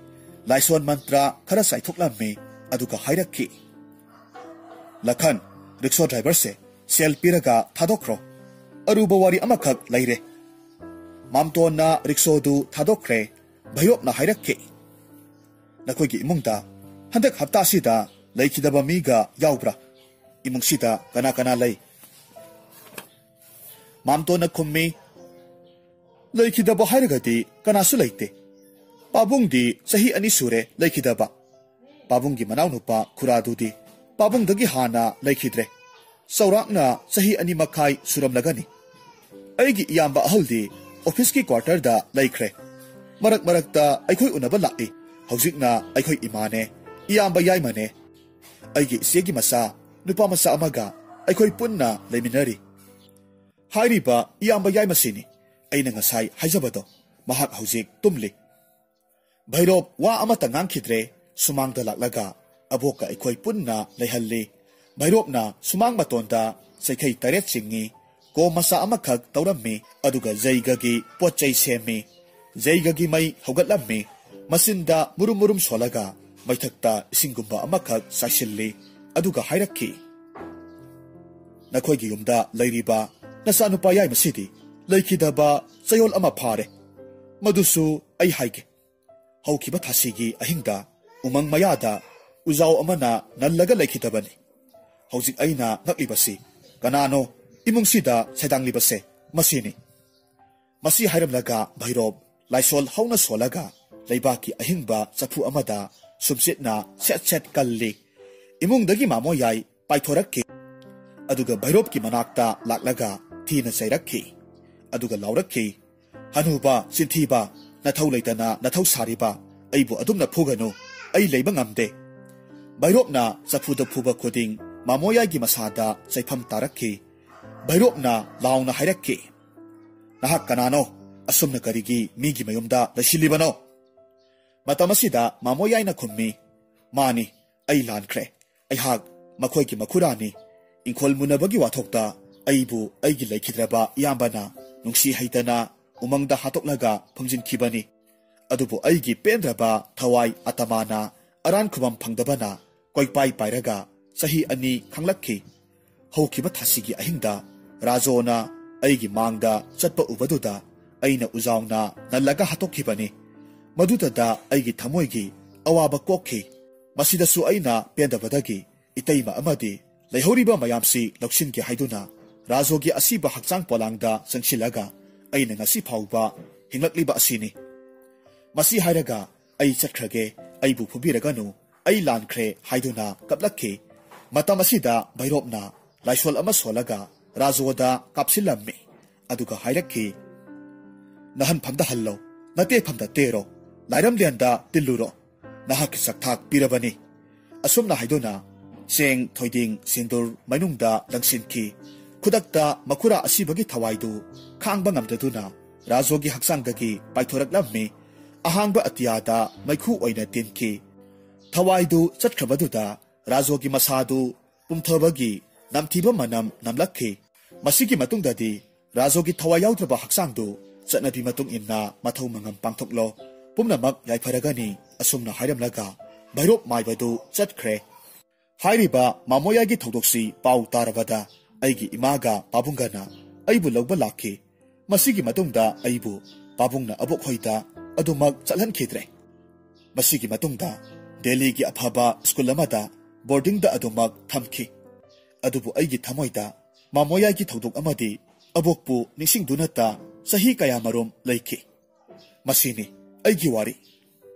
ꯂꯥꯏꯁꯣꯟ ꯃꯟꯇ꯭ꯔ ꯈꯔ ꯆꯥꯏꯊꯣꯛꯂꯝꯃꯤ꯫ ꯑꯗꯨꯒ ꯍꯥꯏꯔꯛꯈꯤ, "ꯂꯈꯟ, ꯔꯤꯛꯁꯣ ꯗ꯭ꯔꯥꯏꯚꯔꯁꯦ ꯁꯦꯜ ꯄꯤꯔꯒ ꯊꯥꯗꯣꯛꯈ꯭ꯔꯣ꯫ ꯑꯔꯨꯕ ꯋꯥꯔꯤ ꯑꯃꯈꯛ ꯂꯩꯔꯦ꯫ ꯃꯥꯝꯇꯣꯟꯅ ꯔꯤꯛꯁꯣꯗꯨ ꯊꯥꯗꯣꯛꯈ꯭ꯔꯦ꯫ ꯚꯩꯔꯣꯞꯅ ꯍꯥꯏꯔꯛꯈꯤ, "ꯅꯈꯣꯏꯒꯤ ꯏꯃꯨꯡꯗ ꯍꯟꯗꯛ ꯍꯞꯇꯥꯁꯤꯗ ꯂꯩꯈꯤꯗꯕ ꯃꯤꯒ ꯌꯥꯎꯕ꯭ꯔꯥ? ꯏꯃꯨꯡꯁꯤꯗ ꯀꯅꯥ ꯀꯅꯥ ꯂꯩ?" ꯃꯥꯝꯇꯣꯟꯅ ꯈꯨꯝꯃꯤ, "ꯂꯩꯈꯤꯗꯕ ꯍꯥꯏꯔꯒꯗꯤ ꯀꯅꯥꯁꯨ ꯂꯩꯇꯦ꯫ ꯄꯥꯕꯨꯡꯗꯤ ꯆꯍꯤ ꯑꯅꯤ ꯁꯨꯔꯦ ꯂꯩꯈꯤꯗꯕ꯫ ꯄꯥꯕꯨꯡꯒꯤ ꯃꯅꯥꯎꯅꯨꯄꯥ ꯈꯨꯔꯥꯗꯨꯗꯤ ꯄꯥꯕꯨꯡꯗꯒꯤ ꯍꯥꯟꯅ ꯂꯩꯈꯤꯗ꯭ꯔꯦ꯫ ꯆꯥꯎꯔꯥꯛꯅ ꯆꯍꯤ ꯑꯅꯤ ꯃꯈꯥꯏ ꯁꯨꯔꯝꯂꯒꯅꯤ꯫ ꯑꯩꯒꯤ ꯏꯌꯥꯝꯕ ꯑꯍꯜꯗꯤ ꯑꯣꯐꯤꯁꯀꯤ ꯀ꯭ꯋꯥꯇꯔꯗ ꯂꯩꯈ꯭ꯔꯦ꯫ ꯃꯔꯛ ꯃꯔꯛꯇ ꯑꯩꯈꯣꯏ ꯎꯅꯕ ꯂꯥꯛꯏ꯫ ꯍꯧꯖꯤꯛꯅ ꯑꯩꯈꯣꯏ ꯏꯃꯥꯅꯦ, ꯏꯌꯥꯝꯕ ꯌꯥꯏꯃꯅꯦ, ꯑꯩꯒꯤ ꯏꯆꯦꯒꯤ ꯃꯆꯥ, ꯅꯨꯄꯥ ꯃꯆꯥ ꯑꯃꯒ ꯑꯩꯈꯣꯏ ꯄꯨꯟꯅ ꯂꯩꯃꯤꯟꯅꯔꯤ꯫ ꯍꯥꯏꯔꯤꯕ ꯏꯌꯥꯝꯕ ꯌꯥꯏꯃꯁꯤꯅꯤ ꯑꯩꯅ ꯉꯁꯥꯏ ꯍꯥꯏꯖꯕꯗꯣ꯫ ꯃꯍꯥꯛ ꯍꯧꯖꯤꯛ ꯇꯨꯝꯂꯤ꯫" ꯚꯩꯔꯣꯞ ꯋꯥ ꯑꯃꯠꯇ ꯉꯥꯡꯈꯤꯗ꯭ꯔꯦ꯫ ꯁꯨꯃꯥꯡꯗ ꯂꯥꯛꯂꯒ ꯑꯕꯣꯛꯀ ꯑꯩꯈꯣꯏ ꯄꯨꯟꯅ ꯂꯩꯍꯜꯂꯤ꯫ ꯚꯩꯔꯣꯞꯅ ꯁꯨꯃꯥꯡ ꯃꯇꯣꯟꯗ ꯆꯩꯈꯩ ꯇꯔꯦꯠ ꯆꯤꯡꯉꯤ꯫ ꯀꯣꯝ ꯃꯆꯥ ꯑꯃꯈꯛ ꯇꯧꯔꯝꯃꯤ, ꯑꯗꯨꯒ ꯖꯩꯒꯒꯤ ꯄꯣꯠ ꯆꯩ ꯁꯦꯝꯃꯤ꯫ ꯖꯩꯒꯒꯤ ꯃꯩ ꯍꯧꯒꯠꯂꯝꯃꯤ꯫ ꯃꯆꯤꯟꯗ ꯃꯨꯔꯨꯝ ꯃꯨꯔꯨꯝ ꯁꯣꯜꯂꯒ ꯃꯩꯊꯛꯇ ꯏꯁꯤꯡꯒꯨꯝꯕ ꯑꯃꯈꯛ ꯆꯥꯏꯁꯤꯜꯂꯤ꯫ ꯑꯗꯨꯒ ꯍꯥꯏꯔꯛꯈꯤ, "ꯅꯈꯣꯏꯒꯤ ꯌꯨꯝꯗ ꯂꯩꯔꯤꯕ ꯅꯆꯥꯅꯨꯄꯥ ꯌꯥꯏꯃꯁꯤꯗꯤ ꯂꯩꯈꯤꯗꯕ ꯆꯌꯣꯜ ꯑꯃ ꯐꯥꯔꯦ꯫ ꯃꯗꯨꯁꯨ ꯑꯩ ꯍꯥꯏꯒꯦ꯫ ꯍꯧꯈꯤꯕ ꯊꯥꯁꯤꯒꯤ ꯑꯍꯤꯡꯗ ꯎꯃꯪ ꯃꯌꯥꯗ ꯎꯖꯥꯎ ꯑꯃꯅ ꯅꯜꯂꯒ ꯂꯩꯈꯤꯗꯕꯅꯤ꯫ ꯍꯧꯖꯤꯛ ꯑꯩꯅ ꯉꯛꯂꯤꯕꯁꯤ ꯀꯅꯥꯅꯣ ꯏꯃꯨꯡꯁꯤꯗ ꯁꯩꯗꯥꯡꯂꯤꯕꯁꯦ? ꯃꯁꯤꯅꯤ꯫" ꯃꯁꯤ ꯍꯥꯏꯔꯝꯂꯒ ꯚꯩꯔꯣꯞ ꯂꯥꯏꯁꯣꯜ ꯍꯧꯅ ꯁꯣꯜꯂꯒ ꯂꯩꯕꯥꯛꯀꯤ ꯑꯍꯤꯡꯕ ꯆꯐꯨ ꯑꯃꯗ ꯁꯨꯝꯆꯤꯠꯅ ꯁꯦꯠ ꯁꯦꯠ ꯀꯜꯂꯤ꯫ ꯏꯃꯨꯡꯗꯒꯤ ꯃꯥꯃꯣ ꯌꯥꯏ ꯄꯥꯏꯊꯣꯔꯛꯈꯤ꯫ ꯑꯗꯨꯒ ꯚꯩꯔꯣꯞꯀꯤ ꯃꯅꯥꯛꯇ ꯂꯥꯛꯂꯒ ꯊꯤꯅ ꯆꯩꯔꯛꯈꯤ꯫ ꯑꯗꯨꯒ ꯂꯥꯎꯔꯛꯈꯤ, "ꯍꯅꯨꯕ, ꯆꯤꯟꯊꯤꯕ, ꯅꯊꯧ ꯂꯩꯇꯅ ꯅꯊꯧ ꯁꯥꯔꯤꯕ, ꯑꯩꯕꯨ ꯑꯗꯨꯝꯅ ꯐꯨꯒꯅꯨ, ꯑꯩ ꯂꯩꯕ ꯉꯝꯗꯦ꯫" ꯚꯩꯔꯣꯞꯅ ꯆꯐꯨꯗ ꯐꯨꯕ ꯈꯨꯗꯤꯡ ꯃꯥꯃꯣꯌꯥꯏꯒꯤ ꯃꯁꯥꯗ ꯆꯩꯐꯝ ꯇꯥꯔꯛꯈꯤ꯫ ꯚꯩꯔꯣꯞꯅ ꯂꯥꯎꯅ ꯍꯥꯏꯔꯛꯈꯤ, "ꯅꯍꯥꯛ ꯀꯅꯥꯅꯣ? ꯑꯁꯨꯝꯅ ꯀꯔꯤꯒꯤ ꯃꯤꯒꯤ ꯃꯌꯨꯝꯗ ꯂꯩꯁꯤꯜꯂꯤꯕꯅꯣ?" ꯃꯇꯝ ꯑꯁꯤꯗ ꯃꯥꯃꯣꯌꯥꯏꯅ ꯈꯨꯝꯃꯤ, "ꯃꯥꯅꯤ, ꯑꯩ ꯂꯥꯟꯈ꯭ꯔꯦ꯫ ꯑꯩꯍꯥꯛ ꯃꯈꯣꯏꯒꯤ ꯃꯈꯨꯔꯥꯅꯤ꯫ ꯏꯪꯈꯣꯜ ꯃꯨꯟꯅꯕꯒꯤ ꯋꯥꯊꯣꯛꯇ ꯑꯩꯕꯨ ꯑꯩꯒꯤ ꯂꯩꯈꯤꯗ꯭ꯔꯕ ꯏꯌꯥꯝꯕꯅ ꯅꯨꯡꯁꯤ ꯍꯩꯇꯅ ꯎꯃꯪꯗ ꯍꯥꯠꯇꯣꯛꯂꯒ ꯐꯨꯝꯖꯤꯟꯈꯤꯕꯅꯤ꯫ ꯑꯗꯨꯕꯨ ꯑꯩꯒꯤ ꯄꯦꯟꯗ꯭ꯔꯕ ꯊꯋꯥꯏ ꯑꯇꯃꯥꯅ ꯑꯔꯥꯟ ꯈꯨꯕꯝ ꯐꯪꯗꯕꯅ ꯀꯣꯏꯄꯥꯏ ꯄꯥꯏꯔꯒ ꯆꯍꯤ ꯑꯅꯤ ꯈꯥꯡꯂꯛꯈꯤ꯫ ꯍꯧꯈꯤꯕ ꯊꯥꯁꯤꯒꯤ ꯑꯍꯤꯡꯗ ꯔꯥꯖꯣꯅ ꯑꯩꯒꯤ ꯃꯥꯡꯗ ꯆꯠꯄ ꯎꯕꯗꯨꯗ ꯑꯩꯅ ꯎꯖꯥꯎꯅ ꯅꯜꯂꯒ ꯍꯥꯠꯇꯣꯛꯈꯤꯕꯅꯤ꯫ ꯃꯗꯨꯗ ꯑꯩꯒꯤ ꯊꯃꯣꯏꯒꯤ ꯑꯋꯥꯕ ꯀꯣꯛꯈꯤ꯫ ꯃꯁꯤꯗꯁꯨ ꯑꯩꯅ ꯄꯦꯟꯗꯕꯗꯒꯤ ꯏꯇꯩꯃ ꯑꯃꯗꯤ ꯂꯩꯍꯧꯔꯤꯕ ꯃꯌꯥꯝꯁꯤ ꯂꯧꯁꯤꯟꯒꯦ ꯍꯥꯏꯗꯨꯅ ꯔꯥꯖꯣꯒꯤ ꯑꯁꯤꯕ ꯍꯛꯆꯥꯡ ꯄꯣꯂꯥꯡꯗ ꯆꯪꯁꯤꯜꯂꯒ ꯑꯩꯅ ꯉꯁꯤ ꯐꯥꯎꯕ ꯍꯤꯡꯂꯛꯂꯤꯕ ꯑꯁꯤꯅꯤ꯫ ꯃꯁꯤ ꯍꯥꯏꯔꯒ "ꯑꯩ ꯆꯠꯈ꯭ꯔꯒꯦ, ꯑꯩꯕꯨ ꯐꯨꯕꯤꯔꯒꯅꯨ, ꯑꯩ ꯂꯥꯟꯈ꯭ꯔꯦ" ꯍꯥꯏꯗꯨꯅ ꯀꯞꯂꯛꯈꯤ꯫ ꯃꯇꯝ ꯑꯁꯤꯗ ꯚꯩꯔꯣꯞꯅ ꯂꯥꯏꯁꯣꯜ ꯑꯃ ꯁꯣꯜꯂꯒ ꯔꯥꯖꯣꯗ ꯀꯥꯞꯁꯤꯜꯂꯝꯃꯤ꯫ ꯑꯗꯨꯒ ꯍꯥꯏꯔꯛꯈꯤ, "ꯅꯍꯟꯐꯝꯗ ꯍꯜꯂꯣ, ꯅꯇꯦꯐꯝꯗ ꯇꯦꯔꯣ, ꯂꯥꯏꯔꯝꯂꯦꯟꯗ ꯇꯤꯜꯂꯨꯔꯣ, ꯅꯍꯥꯛꯀꯤ ꯆꯥꯛꯊꯥꯛ ꯄꯤꯔꯕꯅꯤ"꯫ ꯑꯁꯨꯝꯅ ꯍꯥꯏꯗꯨꯅ ꯆꯦꯡ, ꯊꯣꯏꯗꯤꯡ, ꯁꯤꯟꯗꯨꯔ ꯃꯅꯨꯡꯗ ꯂꯪꯁꯤꯟꯈꯤ꯫ ꯈꯨꯗꯛꯇ ꯃꯈꯨꯔꯥ ꯑꯁꯤꯕꯒꯤ ꯊꯋꯥꯏꯗꯨ ꯈꯥꯡꯕ ꯉꯝꯗꯗꯨꯅ ꯔꯥꯖꯣꯒꯤ ꯍꯛꯆꯥꯡꯗꯒꯤ ꯄꯥꯏꯊꯣꯔꯛꯂꯝꯃꯤ꯫ ꯑꯍꯥꯡꯕ ꯑꯇꯤꯌꯥꯗ ꯃꯩꯈꯨ ꯑꯣꯏꯅ ꯇꯤꯟꯈꯤ꯫ ꯊꯋꯥꯏꯗꯨ ꯆꯠꯈ꯭ꯔꯕꯗꯨꯗ ꯔꯥꯖꯣꯒꯤ ꯃꯁꯥꯗꯨ ꯄꯨꯝꯊꯕꯒꯤ ꯅꯝꯊꯤꯕ ꯃꯅꯝ ꯅꯝꯂꯛꯈꯤ꯫ ꯃꯁꯤꯒꯤ ꯃꯇꯨꯡꯗꯗꯤ ꯔꯥꯖꯣꯒꯤ ꯊꯋꯥꯏ ꯌꯥꯎꯗ꯭ꯔꯕ ꯍꯛꯆꯥꯡꯗꯨ ꯆꯠꯅꯕꯤ ꯃꯇꯨꯡ ꯏꯟꯅ ꯃꯊꯧ ꯃꯉꯝ ꯄꯥꯡꯊꯣꯛꯂꯣ꯫ ꯄꯨꯝꯅꯃꯛ ꯌꯥꯏꯐꯔꯒꯅꯤ꯫ ꯑꯁꯨꯝꯅ ꯍꯥꯏꯔꯝꯂꯒ ꯚꯩꯔꯣꯞ ꯃꯥꯏꯕꯗꯨ ꯆꯠꯈ꯭ꯔꯦ꯫ ꯍꯥꯏꯔꯤꯕ ꯃꯃꯣꯌꯥꯒꯤ ꯊꯧꯗꯣꯛꯁꯤ ꯄꯥꯎ ꯇꯥꯔꯕꯗ ꯑꯩꯒꯤ ꯏꯃꯥꯒ ꯄꯥꯕꯨꯡꯒꯅ ꯑꯩꯕꯨ ꯂꯧꯕ ꯂꯥꯛꯈꯤ꯫ ꯃꯁꯤꯒꯤ ꯃꯇꯨꯡꯗ ꯑꯩꯕꯨ ꯄꯥꯕꯨꯡꯅ ꯑꯕꯣꯛ ꯍꯣꯏꯗ ꯑꯗꯨꯃꯛ ꯆꯠꯍꯟꯈꯤꯗ꯭ꯔꯦ꯫ ꯃꯁꯤꯒꯤ ꯃꯇꯨꯡꯗ ꯗꯦꯜꯂꯤꯒꯤ ꯑꯐꯕ ꯁ꯭ꯀꯨꯜ ꯑꯃꯗ ꯕꯣꯔꯗꯤꯡꯗ ꯑꯗꯨꯃꯛ ꯊꯝꯈꯤ꯫ ꯑꯗꯨꯕꯨ ꯑꯩꯒꯤ ꯊꯃꯣꯏꯗ ꯃꯃꯣꯌꯥꯒꯤ ꯊꯧꯗꯣꯛ ꯑꯃꯗꯤ ꯑꯕꯣꯛꯄꯨ ꯅꯤꯡꯁꯤꯡꯗꯨꯅꯇ ꯆꯍꯤ ꯀꯌꯥꯃꯔꯨꯝ ꯂꯩꯈꯤ꯫ ꯃꯁꯤꯅꯤ ꯑꯩꯒꯤ ꯋꯥꯔꯤ꯫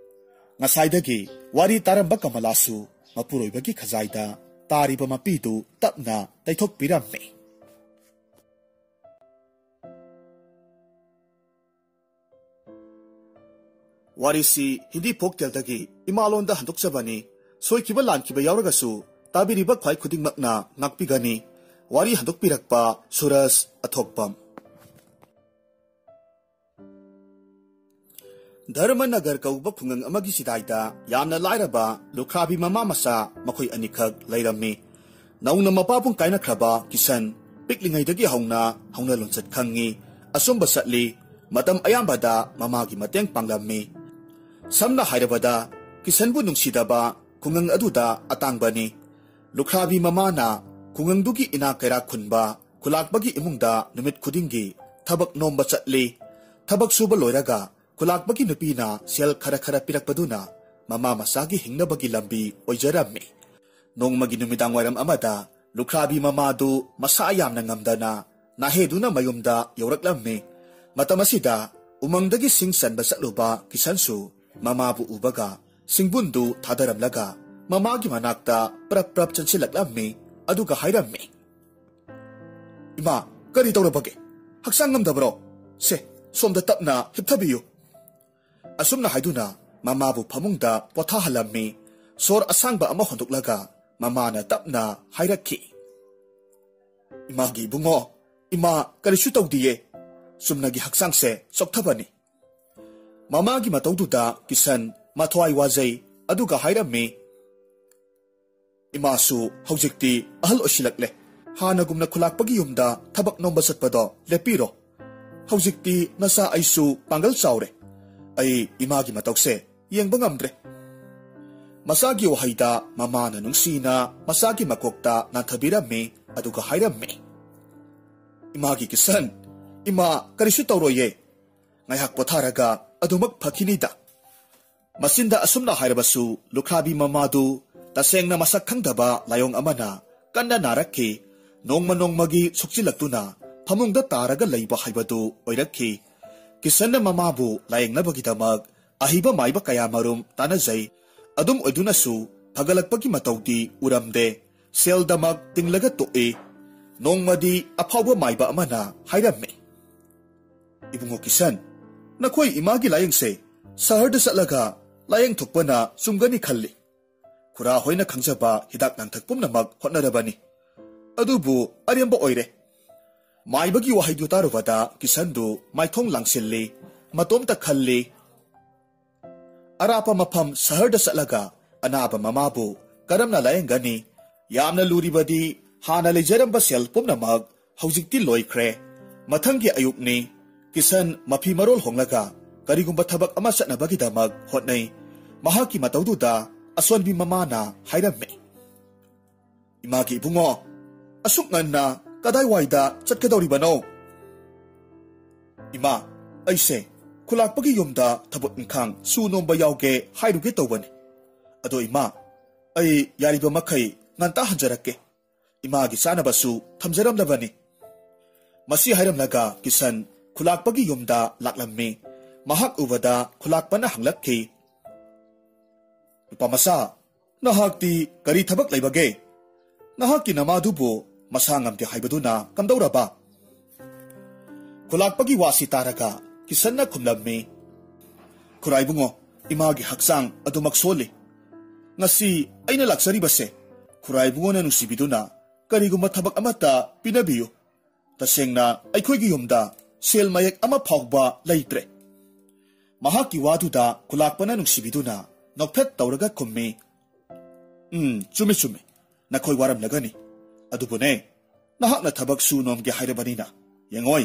ꯉꯁꯥꯏꯗꯒꯤ ꯋꯥꯔꯤ ꯇꯥꯔꯝꯕ ꯀꯃꯂꯥꯁꯨ ꯃꯄꯨꯔꯣꯏꯕꯒꯤ ꯈꯖꯥꯏꯗ ꯇꯥꯔꯤꯕ ꯃꯄꯤꯗꯨ ꯇꯞꯅ ꯇꯩꯊꯣꯛꯄꯤꯔꯝꯃꯤ꯫ ꯋꯥꯔꯤꯁꯤ ꯍꯤꯟꯗꯤ ꯐꯣꯛ ꯇꯦꯜꯗꯒꯤ ꯏꯃꯥꯂꯣꯟꯗ ꯍꯟꯗꯣꯛꯆꯕꯅꯤ꯫ ꯁꯣꯏꯈꯤꯕ ꯂꯥꯟꯈꯤꯕ ꯌꯥꯎꯔꯒꯁꯨ ꯇꯥꯕꯤꯔꯤꯕ ꯈ꯭ꯋꯥꯏ ꯈꯨꯗꯤꯡꯃꯛꯅ ꯉꯥꯛꯄꯤꯒꯅꯤ꯫ ꯋꯥꯔꯤ ꯍꯟꯗꯣꯛꯄꯤꯔꯛꯄ ꯁꯨꯔꯖ ꯑꯊꯣꯛꯄꯝ꯫ ꯙꯔꯃꯅꯒꯔ ꯀꯧꯕ ꯈꯨꯡꯒꯪ ꯑꯃꯒꯤ ꯆꯤꯗꯥꯏꯗ ꯌꯥꯝꯅ ꯂꯥꯏꯔꯕ ꯂꯨꯈ꯭ꯔꯥꯕꯤ ꯃꯃꯥ ꯃꯆꯥ ꯃꯈꯣꯏ ꯑꯅꯤꯈꯛ ꯂꯩꯔꯝꯃꯤ꯫ ꯅꯧꯅ ꯃꯄꯥꯕꯨꯡ ꯀꯥꯏꯅꯈ꯭ꯔꯕ ꯀꯤꯁꯟ ꯄꯤꯛꯂꯤꯉꯩꯗꯒꯤ ꯍꯧꯅ ꯍꯧꯅ ꯂꯣꯟꯆꯠ ꯈꯪꯉꯤ, ꯑꯆꯨꯝꯕ ꯆꯠꯂꯤ, ꯃꯇꯝ ꯑꯌꯥꯝꯕꯗ ꯃꯃꯥꯒꯤ ꯃꯇꯦꯡ ꯄꯥꯡꯂꯝꯃꯤ꯫ ꯁꯝꯅ ꯍꯥꯏꯔꯕꯗ, ꯀꯤꯁꯟꯕꯨ ꯅꯨꯡꯁꯤꯗꯕ ꯈꯨꯡꯒꯪ ꯑꯗꯨꯗ ꯑꯇꯥꯡꯕꯅꯤ꯫ ꯂꯨꯈ꯭ꯔꯥꯕꯤ ꯃꯃꯥꯅ ꯈꯨꯡꯒꯪꯗꯨꯒꯤ ꯏꯅꯥꯛ ꯀꯩꯔꯥꯛ ꯈꯨꯟꯕ ꯈꯨꯂꯥꯛꯄꯒꯤ ꯏꯃꯨꯡꯗ ꯅꯨꯃꯤꯠ ꯈꯨꯗꯤꯡꯒꯤ ꯊꯕꯛ ꯅꯣꯝꯕ ꯆꯠꯂꯤ꯫ ꯊꯕꯛ ꯁꯨꯕ ꯂꯣꯏꯔꯒ ꯈꯨꯂꯥꯛꯄꯒꯤ ꯅꯨꯄꯤꯅ ꯁꯦꯜ ꯈꯔ ꯈꯔ ꯄꯤꯔꯛꯄꯗꯨꯅ ꯃꯃꯥ ꯃꯆꯥꯒꯤ ꯍꯤꯡꯅꯕꯒꯤ ꯂꯝꯕꯤ ꯑꯣꯏꯖꯔꯝꯃꯤ꯫ ꯅꯣꯡꯃꯒꯤ ꯅꯨꯃꯤꯗꯥꯡ ꯋꯥꯏꯔꯝ ꯑꯃꯗ ꯂꯨꯈ꯭ꯔꯥꯕꯤ ꯃꯃꯥꯗꯨ ꯃꯁꯥ ꯌꯥꯝꯅ ꯉꯝꯗꯅ ꯅꯥꯍꯦꯗꯨꯅ ꯃꯌꯨꯝꯗ ꯌꯧꯔꯛꯂꯝꯃꯤ꯫ ꯃꯇꯝ ꯑꯁꯤꯗ ꯎꯃꯪꯗꯒꯤ ꯁꯤꯡ ꯆꯟꯕ ꯆꯠꯂꯨꯕ ꯀꯤꯁꯟꯁꯨ ꯃꯃꯥꯕꯨ ꯎꯕꯒ ꯁꯤꯡꯕꯨꯟꯗꯨ ꯊꯥꯗꯔꯝꯂꯒ ꯃꯃꯥꯒꯤ ꯃꯅꯥꯛꯇ ꯄ꯭ꯔꯞ ꯄ꯭ꯔꯞ ꯆꯪꯁꯤꯜꯂꯛꯂꯝꯃꯤ꯫ ꯑꯗꯨꯒ ꯍꯥꯏꯔꯝꯃꯤ, "ꯏꯃꯥ, ꯀꯔꯤ ꯇꯧꯔꯕꯒꯦ? ꯍꯛꯆꯥꯡ ꯉꯝꯗꯕ꯭ꯔꯣ? ꯁꯦ, ꯁꯣꯝꯗ ꯇꯞꯅ ꯍꯤꯞꯊꯕꯤꯌꯨ꯫" ꯑꯁꯨꯝꯅ ꯍꯥꯏꯗꯨꯅ ꯃꯃꯥꯕꯨ ꯐꯃꯨꯡꯗ ꯄꯣꯊꯥꯍꯜꯂꯝꯃꯤ꯫ ꯁꯣꯔ ꯑꯁꯥꯡꯕ ꯑꯃ ꯍꯣꯟꯗꯣꯛꯂꯒ ꯃꯃꯥꯅ ꯇꯞꯅ ꯍꯥꯏꯔꯛꯈꯤ, "ꯏꯃꯥꯒꯤ ꯏꯕꯨꯡꯉꯣ, ꯏꯃꯥ ꯀꯔꯤꯁꯨ ꯇꯧꯗꯤꯌꯦ꯫ ꯆꯨꯝꯅꯒꯤ ꯍꯛꯆꯥꯡꯁꯦ ꯆꯣꯛꯊꯕꯅꯤ꯫" ꯃꯃꯥꯒꯤ ꯃꯇꯧꯗꯨꯗ ꯀꯤꯁꯟ ꯃꯊ꯭ꯋꯥꯏ ꯋꯥꯖꯩ꯫ ꯑꯗꯨꯒ ꯍꯥꯏꯔꯝꯃꯤ, "ꯏꯃꯥꯁꯨ ꯍꯧꯖꯤꯛꯇꯤ ꯑꯍꯜ ꯑꯣꯏꯁꯤꯜꯂꯛꯂꯦ꯫ ꯍꯥꯟꯅꯒꯨꯝꯅ ꯈꯨꯂꯥꯛꯄꯒꯤ ꯌꯨꯝꯗ ꯊꯕꯛ ꯅꯣꯝꯕ ꯆꯠꯄꯗꯣ ꯂꯦꯞꯄꯤꯔꯣ꯫ ꯍꯧꯖꯤꯛꯇꯤ ꯅꯆꯥ ꯑꯩꯁꯨ ꯄꯥꯡꯒꯜ ꯆꯥꯎꯔꯦ꯫ ꯑꯩ ꯏꯃꯥꯒꯤ ꯃꯇꯧꯁꯦ ꯌꯦꯡꯕ ꯉꯝꯗ꯭ꯔꯦ꯫" ꯃꯆꯥꯒꯤ ꯋꯥꯍꯩꯗ ꯃꯃꯥꯅ ꯅꯨꯡꯁꯤꯅ ꯃꯆꯥꯒꯤ ꯃꯀꯣꯛꯇ ꯅꯥꯟꯊꯕꯤꯔꯝꯃꯤ꯫ ꯑꯗꯨꯒ ꯍꯥꯏꯔꯝꯃꯤ, "ꯏꯃꯥꯒꯤ ꯀꯤꯁꯟ, ꯏꯃꯥ ꯀꯔꯤꯁꯨ ꯇꯧꯔꯣꯏꯌꯦ꯫ ꯉꯥꯏꯍꯥꯛ ꯄꯣꯊꯥꯔꯒ ꯑꯗꯨꯃꯛ ꯐꯈꯤꯅꯤꯗ꯫" ꯃꯆꯤꯟꯗ ꯑꯁꯨꯝꯅ ꯍꯥꯏꯔꯕꯁꯨ ꯂꯨꯈ꯭ꯔꯥꯕꯤ ꯃꯃꯥꯗꯨ ꯇꯁꯦꯡꯅ ꯃꯁꯛ ꯈꯪꯗꯕ ꯂꯥꯏꯑꯣꯡ ꯑꯃꯅ ꯀꯟꯅ ꯅꯥꯔꯛꯈꯤ꯫ ꯅꯣꯡꯃ ꯅꯣꯡꯃꯒꯤ ꯁꯣꯛꯆꯤꯜꯂꯛꯇꯨꯅ ꯐꯃꯨꯡꯗ ꯇꯥꯔꯒ ꯂꯩꯕ ꯍꯥꯏꯕꯗꯨ ꯑꯣꯏꯔꯛꯈꯤ꯫ ꯀꯤꯁꯟꯅ ꯃꯃꯥꯕꯨ ꯂꯥꯌꯦꯡꯅꯕꯒꯤꯗꯃꯛ ꯑꯍꯩꯕ ꯃꯥꯏꯕ ꯀꯌꯥꯃꯔꯨꯝ ꯇꯥꯟꯅꯖꯩ꯫ ꯑꯗꯨꯝ ꯑꯣꯏꯗꯨꯅꯁꯨ ꯐꯒꯠꯂꯛꯄꯒꯤ ꯃꯇꯧꯗꯤ ꯎꯔꯝꯗꯦ꯫ ꯁꯦꯜꯗꯃꯛ ꯇꯤꯡꯂꯒ ꯇꯣꯛꯏ꯫ ꯅꯣꯡꯃꯗꯤ ꯑꯐꯥꯎꯕ ꯃꯥꯏꯕ ꯑꯃꯅ ꯍꯥꯏꯔꯝꯃꯤ, "ꯏꯕꯨꯡꯉꯣ ꯀꯤꯁꯟ, ꯅꯈꯣꯏ ꯏꯃꯥꯒꯤ ꯂꯥꯌꯦꯡꯁꯦ ꯁꯍꯔꯗ ꯆꯠꯂꯒ ꯂꯥꯌꯦꯡꯊꯣꯛꯄꯅ ꯆꯨꯝꯒꯅꯤ ꯈꯜꯂꯤ꯫ ꯈꯨꯔꯥ ꯍꯣꯏꯅ ꯈꯪꯖꯕ ꯍꯤꯗꯥꯛ ꯂꯥꯡꯊꯛ ꯄꯨꯝꯅꯃꯛ ꯍꯣꯠꯅꯔꯕꯅꯤ, ꯑꯗꯨꯕꯨ ꯑꯔꯦꯝꯕ ꯑꯣꯏꯔꯦ꯫" ꯃꯥꯏꯕꯒꯤ ꯋꯥꯍꯩꯗꯨ ꯇꯥꯔꯨꯕꯗ ꯀꯤꯁꯟꯗꯨ ꯃꯥꯏꯊꯣꯡ ꯂꯥꯡꯁꯤꯜꯂꯤ꯫ ꯃꯇꯣꯝꯇ ꯈꯜꯂꯤ, "ꯑꯔꯥꯞꯄ ꯃꯐꯝ ꯁꯍꯔꯗ ꯆꯠꯂꯒ ꯑꯅꯥꯕ ꯃꯃꯥꯕꯨ ꯀꯔꯝꯅ ꯂꯥꯌꯦꯡꯒꯅꯤ? ꯌꯥꯝꯅ ꯂꯨꯔꯤꯕꯗꯤ ꯍꯥꯟꯅ ꯂꯩꯖꯔꯝꯕ ꯁꯦꯜ ꯄꯨꯝꯅꯃꯛ ꯍꯧꯖꯤꯛꯇꯤ ꯂꯣꯏꯈ꯭ꯔꯦ꯫" ꯃꯊꯪꯒꯤ ꯑꯌꯨꯛꯅꯤ꯫ ꯀꯤꯁꯟ ꯃꯐꯤ ꯃꯔꯣꯜ ꯍꯣꯡꯂꯒ ꯀꯔꯤꯒꯨꯝꯕ ꯊꯕꯛ ꯑꯃ ꯆꯠꯅꯕꯒꯤꯗꯃꯛ ꯍꯣꯠꯅꯩ꯫ ꯃꯍꯥꯛꯀꯤ ꯃꯇꯧꯗꯨꯗ ꯑꯁꯣꯟꯕꯤ ꯃꯃꯥꯅ ꯍꯥꯏꯔꯝꯃꯤ, "ꯏꯃꯥꯒꯤ ꯏꯕꯨꯡꯉꯣ, ꯑꯁꯨꯛ ꯉꯟꯅ ꯀꯗꯥꯏꯋꯥꯏꯗ ꯆꯠꯀꯗꯧꯔꯤꯕꯅꯣ? ꯏꯃꯥ, ꯑꯩꯁꯦ ꯈꯨꯂꯥꯛꯄꯒꯤ ꯌꯨꯝꯗ ꯊꯕꯛ ꯏꯪꯈꯥꯡ ꯁꯨ ꯅꯣꯝꯕ ꯌꯥꯎꯒꯦ ꯍꯥꯏꯔꯨꯒꯦ ꯇꯧꯕꯅꯤ꯫ ꯑꯗꯣ ꯏꯃꯥ, ꯑꯩ ꯌꯥꯔꯤꯕ ꯃꯈꯩ ꯉꯟꯇꯥ ꯍꯟꯖꯔꯛꯀꯦ꯫ ꯏꯃꯥꯒꯤ ꯆꯥꯅꯕꯁꯨ ꯊꯝꯖꯔꯝꯂꯕꯅꯤ꯫ ꯃꯁꯤ ꯍꯥꯏꯔꯝꯂꯒ ꯀꯤꯁꯟ ꯈꯨꯂꯥꯛꯄꯒꯤ ꯌꯨꯝꯗ ꯂꯥꯛꯂꯝꯃꯤ꯫ ꯃꯍꯥꯛ ꯎꯕꯗ ꯈꯨꯂꯥꯛꯄꯅ ꯍꯪꯂꯛꯈꯤ, "ꯅꯨꯄꯥ ꯃꯆꯥ, ꯅꯍꯥꯛꯇꯤ ꯀꯔꯤ ꯊꯕꯛ ꯂꯩꯕꯒꯦ? ꯅꯍꯥꯛꯀꯤ ꯅꯃꯥꯗꯨꯕꯨ ꯃꯁꯥ ꯉꯝꯗꯦ ꯍꯥꯏꯕꯗꯨꯅ ꯀꯝꯗꯧꯔꯕ?" ꯈꯨꯂꯥꯛꯄꯒꯤ ꯋꯥꯁꯤ ꯇꯥꯔꯒ ꯀꯤꯁꯟꯅ ꯈꯨꯝꯂꯝꯃꯤ, "ꯈꯨꯔꯥꯏꯕꯨꯡꯉꯣ, ꯏꯃꯥꯒꯤ ꯍꯛꯆꯥꯡ ꯑꯗꯨꯃꯛ ꯁꯣꯜꯂꯤ꯫ ꯉꯁꯤ ꯑꯩꯅ ꯂꯥꯛꯆꯔꯤꯕꯁꯦ ꯈꯨꯔꯥꯏꯕꯨꯡꯉꯣꯅ ꯅꯨꯡꯁꯤꯕꯤꯗꯨꯅ ꯀꯔꯤꯒꯨꯝꯕ ꯊꯕꯛ ꯑꯃꯠꯇ ꯄꯤꯅꯕꯤꯌꯨ꯫ ꯇꯁꯦꯡꯅ ꯑꯩꯈꯣꯏꯒꯤ ꯌꯨꯝꯗ ꯁꯦꯜ ꯃꯌꯦꯛ ꯑꯃ ꯐꯥꯎꯕ ꯂꯩꯇ꯭ꯔꯦ꯫" ꯃꯍꯥꯛꯀꯤ ꯋꯥꯗꯨꯗ ꯈꯨꯂꯥꯛꯄꯅ ꯅꯨꯡꯁꯤꯕꯤꯗꯨꯅ ꯅꯣꯛꯐꯦꯠ ꯇꯧꯔꯒ ꯈꯨꯝꯃꯤ, "ꯎꯝ, ꯆꯨꯝꯃꯤ, ꯆꯨꯝꯃꯤ꯫ ꯅꯈꯣꯏ ꯋꯥꯔꯝꯂꯒꯅꯤ꯫ ꯑꯗꯨꯕꯨꯅꯦ, ꯅꯍꯥꯛꯅ ꯊꯕꯛ ꯁꯨ ꯅꯣꯝꯒꯦ ꯍꯥꯏꯔꯕꯅꯤꯅ, ꯌꯦꯡꯉꯣꯏ,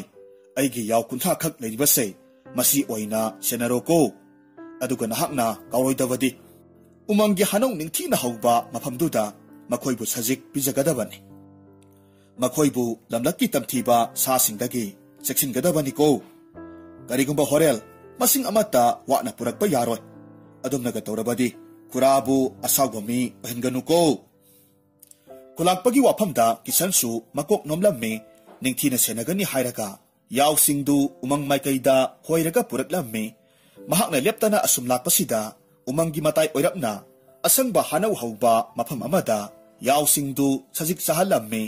ꯑꯩꯒꯤ ꯌꯥꯎ ꯀꯨꯟꯊ꯭ꯔꯥ ꯈꯛ ꯂꯩꯔꯤꯕꯁꯦ, ꯃꯁꯤ ꯑꯣꯏꯅ ꯁꯦꯟꯅꯔꯣꯀꯣ꯫ ꯑꯗꯨꯒ ꯅꯍꯥꯛꯅ ꯀꯥꯎꯔꯣꯏꯗꯕꯗꯤ, ꯎꯃꯪꯒꯤ ꯍꯅꯧ ꯅꯤꯡꯊꯤꯅ ꯍꯧꯕ ꯃꯐꯝꯗꯨꯗ ꯃꯈꯣꯏꯕꯨ ꯁꯖꯤꯛ ꯄꯤꯖꯒꯗꯕꯅꯤ꯫ ꯃꯈꯣꯏꯕꯨ ꯂꯝꯂꯛꯀꯤ ꯇꯝꯊꯤꯕ ꯁꯥꯁꯤꯡꯗꯒꯤ ꯆꯦꯛꯁꯤꯟꯒꯗꯕꯅꯤꯀꯣ꯫ ꯀꯔꯤꯒꯨꯝꯕ ꯍꯣꯔꯦꯜ ꯃꯁꯤꯡ ꯑꯃꯠꯇ ꯋꯥꯠꯅ ꯄꯨꯔꯛꯄ ꯌꯥꯔꯣꯏ꯫ ꯑꯗꯨꯝꯅꯒ ꯇꯧꯔꯕꯗꯤ ꯈꯨꯔꯥꯕꯨ ꯑꯁꯥꯎꯕ ꯃꯤ ꯑꯣꯏꯍꯟꯒꯅꯨꯀꯣ꯫" ꯈꯨꯂꯥꯛꯄꯒꯤ ꯋꯥꯐꯝꯗ ꯀꯤꯁꯟꯁꯨ ꯃꯀꯣꯛ ꯅꯣꯝꯂꯝꯃꯤ꯫ ꯅꯤꯡꯊꯤꯅ ꯁꯦꯟꯅꯒꯅꯤ ꯍꯥꯏꯔꯒ ꯌꯥꯎꯁꯤꯡꯗꯨ ꯎꯃꯪ ꯃꯥꯏꯀꯩꯗ ꯍꯣꯏꯔꯒ ꯄꯨꯔꯛꯂꯝꯃꯤ꯫ ꯃꯍꯥꯛꯅ ꯂꯦꯞꯇꯅ ꯑꯁꯨꯝ ꯂꯥꯛꯄꯁꯤꯗ ꯎꯃꯪꯒꯤ ꯃꯇꯥꯏ ꯑꯣꯏꯔꯞꯅ ꯑꯁꯪꯕ ꯍꯥꯅꯧ ꯍꯧꯕ ꯃꯐꯝ ꯑꯃꯗ ꯌꯥꯎꯁꯤꯡꯗꯨ ꯁꯖꯤꯛ ꯆꯥꯍꯜꯂꯝꯃꯤ꯫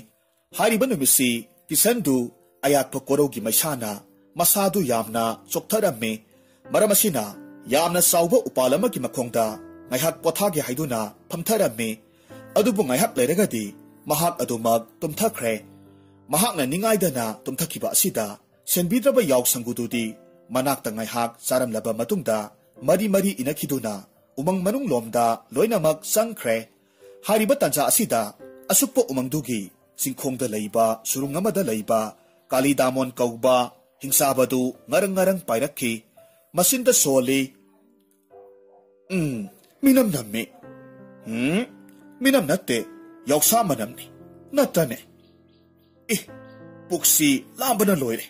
ꯍꯥꯏꯔꯤꯕ ꯅꯨꯃꯤꯠꯁꯤ ꯀꯤꯁꯟꯗꯨ ꯑꯌꯥꯛꯄ ꯀꯣꯔꯧꯒꯤ ꯃꯩꯁꯥꯅ ꯃꯁꯥꯗꯨ ꯌꯥꯝꯅ ꯆꯣꯛꯊꯔꯝꯃꯤ꯫ ꯃꯔꯝ ꯑꯁꯤꯅ ꯌꯥꯝꯅ ꯆꯥꯎꯕ ꯎꯄꯥꯜ ꯑꯃꯒꯤ ꯃꯈꯣꯡꯗ ꯉꯥꯏꯍꯥꯛ ꯄꯣꯊꯥꯒꯦ ꯍꯥꯏꯗꯨꯅ ꯐꯝꯊꯔꯝꯃꯤ꯫ ꯑꯗꯨꯕꯨ ꯉꯥꯏꯍꯥꯛ ꯂꯩꯔꯒꯗꯤ ꯃꯍꯥꯛ ꯑꯗꯨꯃꯛ ꯇꯨꯝꯊꯈ꯭ꯔꯦ꯫ ꯃꯍꯥꯛꯅ ꯅꯤꯡꯉꯥꯏꯗꯅ ꯇꯨꯝꯊꯈꯤꯕ ꯑꯁꯤꯗ ꯁꯦꯟꯕꯤꯗ꯭ꯔꯕ ꯌꯥꯎ ꯁꯪꯒꯨꯗꯨꯗꯤ ꯃꯅꯥꯛꯇ ꯉꯥꯏꯍꯥꯛ ꯆꯥꯔꯝꯂꯕ ꯃꯇꯨꯡꯗ ꯃꯔꯤ ꯃꯔꯤ ꯏꯅꯈꯤꯗꯨꯅ ꯎꯃꯪ ꯃꯅꯨꯡ ꯂꯣꯝꯗ ꯂꯣꯏꯅꯃꯛ ꯆꯪꯈ꯭ꯔꯦ꯫ ꯍꯥꯏꯔꯤꯕ ꯇꯥꯟꯖꯥ ꯑꯁꯤꯗ ꯑꯁꯨꯛꯄ ꯎꯃꯪꯗꯨꯒꯤ ꯆꯤꯡꯈꯣꯡꯗ ꯂꯩꯕ ꯁꯨꯔꯨꯡ ꯑꯃꯗ ꯂꯩꯕ ꯀꯥꯂꯤꯗꯥꯃꯣꯟ ꯀꯧꯕ ꯍꯤꯡꯆꯥꯕꯗꯨ ꯉꯔꯪ ꯉꯔꯪ ꯄꯥꯏꯔꯛꯈꯤ꯫ ꯃꯆꯤꯟꯗ ꯁꯣꯜꯂꯤ, "ꯎꯝ, ꯃꯤꯅꯝ ꯅꯝꯃꯤ꯫ ꯎꯝ, ꯃꯤꯅꯝ ꯅꯠꯇꯦ, ꯌꯥꯎꯁꯥ ꯃꯅꯝꯅꯤ꯫ ꯅꯠꯇꯅꯦ, ꯑꯦ, ꯄꯨꯛꯁꯤ ꯂꯥꯝꯕꯅ ꯂꯣꯏꯔꯦ꯫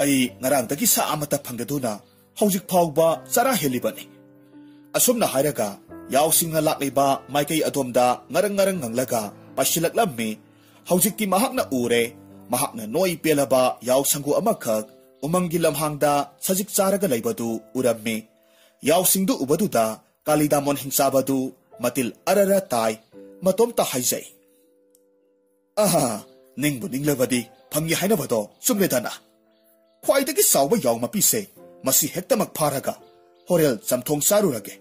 ꯑꯩ ꯉꯔꯥꯡꯗꯒꯤ ꯁꯥ ꯑꯃꯠꯇ ꯐꯪꯗꯗꯨꯅ ꯍꯧꯖꯤꯛ ꯐꯥꯎꯕ ꯆꯔꯥ ꯍꯦꯜꯂꯤꯕꯅꯤ꯫ ꯑꯁꯨꯝꯅ ꯍꯥꯏꯔꯒ ꯌꯥꯎꯁꯤꯡꯅ ꯂꯥꯛꯂꯤꯕ ꯃꯥꯏꯀꯩ ꯑꯗꯣꯝꯗ ꯉꯔꯪ ꯉꯔꯪ ꯉꯪꯂꯒ ꯄꯥꯏꯁꯤꯜꯂꯛꯂꯝꯃꯤ꯫ ꯍꯧꯖꯤꯛꯇꯤ ꯃꯍꯥꯛꯅ ꯎꯔꯦ꯫ ꯃꯍꯥꯛꯅ ꯅꯣꯏ ꯄꯦꯜꯂꯕ ꯌꯥꯎ ꯁꯪꯒꯨ ꯑꯃꯈꯛ ꯎꯃꯪꯒꯤ ꯂꯝꯍꯥꯡꯗ ꯁꯖꯤꯛ ꯆꯥꯔꯒ ꯂꯩꯕꯗꯨ ꯎꯔꯝꯃꯤ꯫ ꯌꯥꯎꯁꯤꯡꯗꯨ ꯎꯕꯗꯨꯗ ꯀꯥꯂꯤꯗꯥꯃꯣꯟ ꯍꯤꯡꯆꯥꯕꯗꯨ ꯃꯇꯤꯜ ꯑꯔꯔ ꯇꯥꯏ꯫ ꯃꯇꯣꯝꯇ ꯍꯥꯏꯖꯩ, "ꯑꯍꯥ, ꯅꯤꯡꯕꯨ ꯅꯤꯡꯂꯕꯗꯤ ꯐꯪꯉꯤ ꯍꯥꯏꯅꯕꯗꯣ ꯆꯨꯝꯂꯦꯗꯅ꯫ ꯈ꯭ꯋꯥꯏꯗꯒꯤ ꯆꯥꯎꯕ ꯌꯥꯎ ꯃꯄꯤꯁꯦ ꯃꯁꯤ ꯍꯦꯛꯇꯃꯛ ꯐꯥꯔꯒ ꯍꯣꯔꯦꯜ ꯆꯝꯊꯣꯡ ꯆꯥꯔꯨꯔꯒꯦ꯫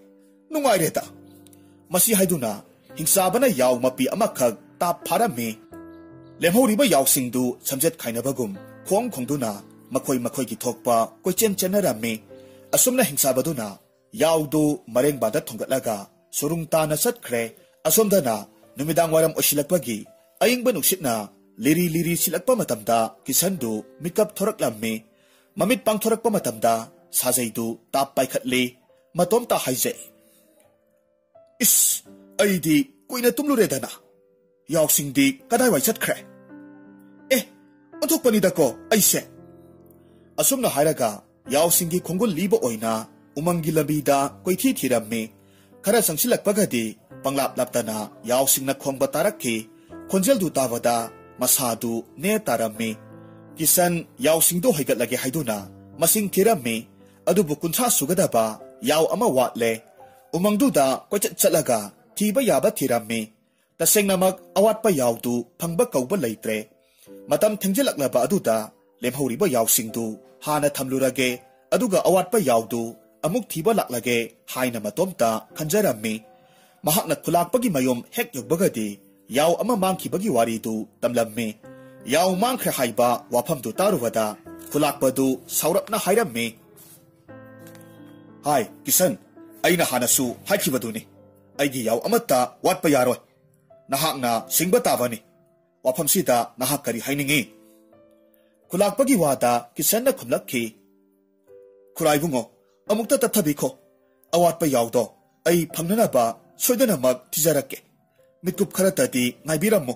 ꯅꯨꯡꯉꯥꯏꯔꯦꯗ꯫" ꯃꯁꯤ ꯍꯥꯏꯗꯨꯅ ꯍꯤꯡꯆꯥꯕꯅ ꯌꯥꯎ ꯃꯄꯤ ꯑꯃꯈꯛ ꯇꯥꯞ ꯐꯥꯔꯝꯃꯤ꯫ ꯂꯦꯝꯍꯧꯔꯤꯕ ꯌꯥꯎꯁꯤꯡꯗꯨ ꯁꯝꯖꯦꯠ ꯈꯥꯏꯅꯕꯒꯨꯝ ꯈꯣꯡ ꯈꯣꯡꯗꯨꯅ ꯃꯈꯣꯏ ꯃꯈꯣꯏꯒꯤ ꯊꯣꯛꯄ ꯀꯣꯏꯆꯦꯟ ꯆꯦꯟꯅꯔꯝꯃꯤ꯫ ꯑꯁꯨꯝꯅ ꯍꯤꯡꯆꯥꯕꯗꯨꯅ ꯌꯥꯎꯗꯨ ꯃꯔꯦꯡꯕꯥꯟꯗ ꯊꯣꯡꯒꯠꯂꯒ ꯁꯨꯔꯨꯡ ꯇꯥꯅ ꯆꯠꯈ꯭ꯔꯦ꯫ ꯑꯁꯣꯝꯗꯅ ꯅꯨꯃꯤꯗꯥꯡ ꯋꯥꯏꯔꯝ ꯑꯣꯏꯁꯤꯜꯂꯛꯄꯒꯤ ꯑꯌꯤꯡꯕ ꯅꯨꯡꯁꯤꯠꯅ ꯂꯤꯔꯤ ꯂꯤꯔꯤ ꯁꯤꯠꯂꯛꯄ ꯃꯇꯝꯗ ꯀꯤꯁꯟꯗꯨ ꯃꯤꯀꯞ ꯊꯣꯔꯛꯂꯝꯃꯤ꯫ ꯃꯃꯤꯠ ꯄꯥꯡꯊꯣꯔꯛꯄ ꯃꯇꯝꯗ ꯁꯥꯖꯩꯗꯨ ꯇꯥꯞ ꯄꯥꯏꯈꯠꯂꯤ꯫ ꯃꯇꯣꯝꯇ ꯍꯥꯏꯖꯩ, "ꯏꯁ, ꯑꯩꯗꯤ ꯀꯨꯏꯅ ꯇꯨꯝꯂꯨꯔꯦꯗꯅ꯫ ꯌꯥꯎꯁꯤꯡꯗꯤ ꯀꯗꯥꯏꯋꯥꯏ ꯆꯠꯈ꯭ꯔꯦ? ꯑꯦ, ꯑꯣꯟꯊꯣꯛꯄꯅꯤꯗꯀꯣ ꯑꯩꯁꯦ꯫" ꯑꯁꯨꯝꯅ ꯍꯥꯏꯔꯒ ꯌꯥꯎꯁꯤꯡꯒꯤ ꯈꯣꯡꯒꯨꯜ ꯂꯤꯕ ꯑꯣꯏꯅ ꯎꯃꯪꯒꯤ ꯂꯝꯕꯤꯗ ꯀꯣꯏꯊꯤ ꯊꯤꯔꯝꯃꯤ꯫ ꯈꯔ ꯆꯪꯁꯤꯜꯂꯛꯄꯒꯗꯤ ꯄꯪꯂꯥꯞ ꯂꯥꯞꯇꯅ ꯌꯥꯎꯁꯤꯡꯅ ꯈꯣꯡꯕ ꯇꯥꯔꯛꯈꯤ꯫ ꯈꯣꯟꯖꯦꯜꯗꯨ ꯇꯥꯕꯗ ꯃꯁꯥꯗꯨ ꯅꯦ ꯇꯥꯔꯝꯃꯤ꯫ ꯀꯤꯁꯟ ꯌꯥꯎꯁꯤꯡꯗꯨ ꯍꯩꯒꯠꯂꯒꯦ ꯍꯥꯏꯗꯨꯅ ꯃꯁꯤꯡ ꯊꯤꯔꯝꯃꯤ꯫ ꯑꯗꯨꯕꯨ ꯀꯨꯟꯊ꯭ꯔꯥ ꯁꯨꯒꯗꯕ ꯌꯥꯎ ꯑꯃ ꯋꯥꯠꯂꯦ꯫ ꯎꯃꯪꯗꯨꯗ ꯀꯣꯏꯆꯠ ꯆꯠꯂꯒ ꯊꯤꯕ ꯌꯥꯕ ꯊꯤꯔꯝꯃꯤ꯫ ꯇꯁꯦꯡꯅꯃꯛ ꯑꯋꯥꯠꯄ ꯌꯥꯎꯗꯨ ꯐꯪꯕ ꯀꯧꯕ ꯂꯩꯇ꯭ꯔꯦ꯫ ꯃꯇꯝ ꯊꯦꯡꯖꯤꯜꯂꯛꯂꯕ ꯑꯗꯨꯗ ꯂꯦꯝꯍꯧꯔꯤꯕ ꯌꯥꯎꯁꯤꯡꯗꯨ ꯍꯥꯟꯅ ꯊꯝꯂꯨꯔꯒꯦ, ꯑꯗꯨꯒ ꯑꯋꯥꯠꯄ ꯌꯥꯎꯗꯨ ꯑꯃꯨꯛ ꯊꯤꯕ ꯂꯥꯛꯂꯒꯦ ꯍꯥꯏꯅ ꯃꯇꯣꯝꯇ ꯈꯟꯖꯔꯝꯃꯤ꯫ ꯃꯍꯥꯛꯅ ꯈꯨꯂꯥꯛꯄꯒꯤ ꯃꯌꯨꯝ ꯍꯦꯛ ꯌꯧꯕꯒꯗꯤ ꯌꯥꯎ ꯑꯃ ꯃꯥꯡꯈꯤꯕꯒꯤ ꯋꯥꯔꯤꯗꯨ ꯇꯝꯂꯝꯃꯤ꯫ ꯌꯥꯎ ꯃꯥꯡꯈ꯭ꯔꯦ ꯍꯥꯏꯕ ꯋꯥꯐꯝꯗꯨ ꯇꯥꯔꯨꯕꯗ ꯈꯨꯂꯥꯛꯄꯗꯨ ꯁꯥꯎꯔꯞꯅ ꯍꯥꯏꯔꯝꯃꯤ, "ꯍꯥꯏ ꯀꯤꯁꯟ, ꯑꯩꯅ ꯍꯥꯟꯅꯁꯨ ꯍꯥꯏꯈꯤꯕꯗꯨꯅꯤ, ꯑꯩꯒꯤ ꯌꯥꯎ ꯑꯃꯠꯇ ꯋꯥꯠꯄ ꯌꯥꯔꯣꯏ꯫ ꯅꯍꯥꯛꯅ ꯁꯤꯡꯕ ꯇꯥꯕꯅꯤ꯫ ꯋꯥꯐꯝꯁꯤꯗ ꯅꯍꯥꯛ ꯀꯔꯤ ꯍꯥꯏꯅꯤꯡꯏ?" ꯈꯨꯂꯥꯛꯄꯒꯤ ꯋꯥꯗ ꯀꯤꯁꯟꯅ ꯈꯨꯝꯂꯛꯈꯤ, "ꯈꯨꯔꯥꯏꯕꯨꯡꯉꯣ, ꯑꯃꯨꯛꯇ ꯇꯞꯊꯕꯤꯈꯣ꯫ ꯑꯋꯥꯠꯄ ꯌꯥꯎꯗꯣ ꯑꯩ ꯐꯪꯅꯅꯕ ꯁꯣꯏꯗꯅꯃꯛ ꯊꯤꯖꯔꯛꯀꯦ꯫ ꯃꯤꯠꯀꯨꯞ ꯈꯔꯇꯗꯤ ꯉꯥꯏꯕꯤꯔꯝꯃꯨ꯫"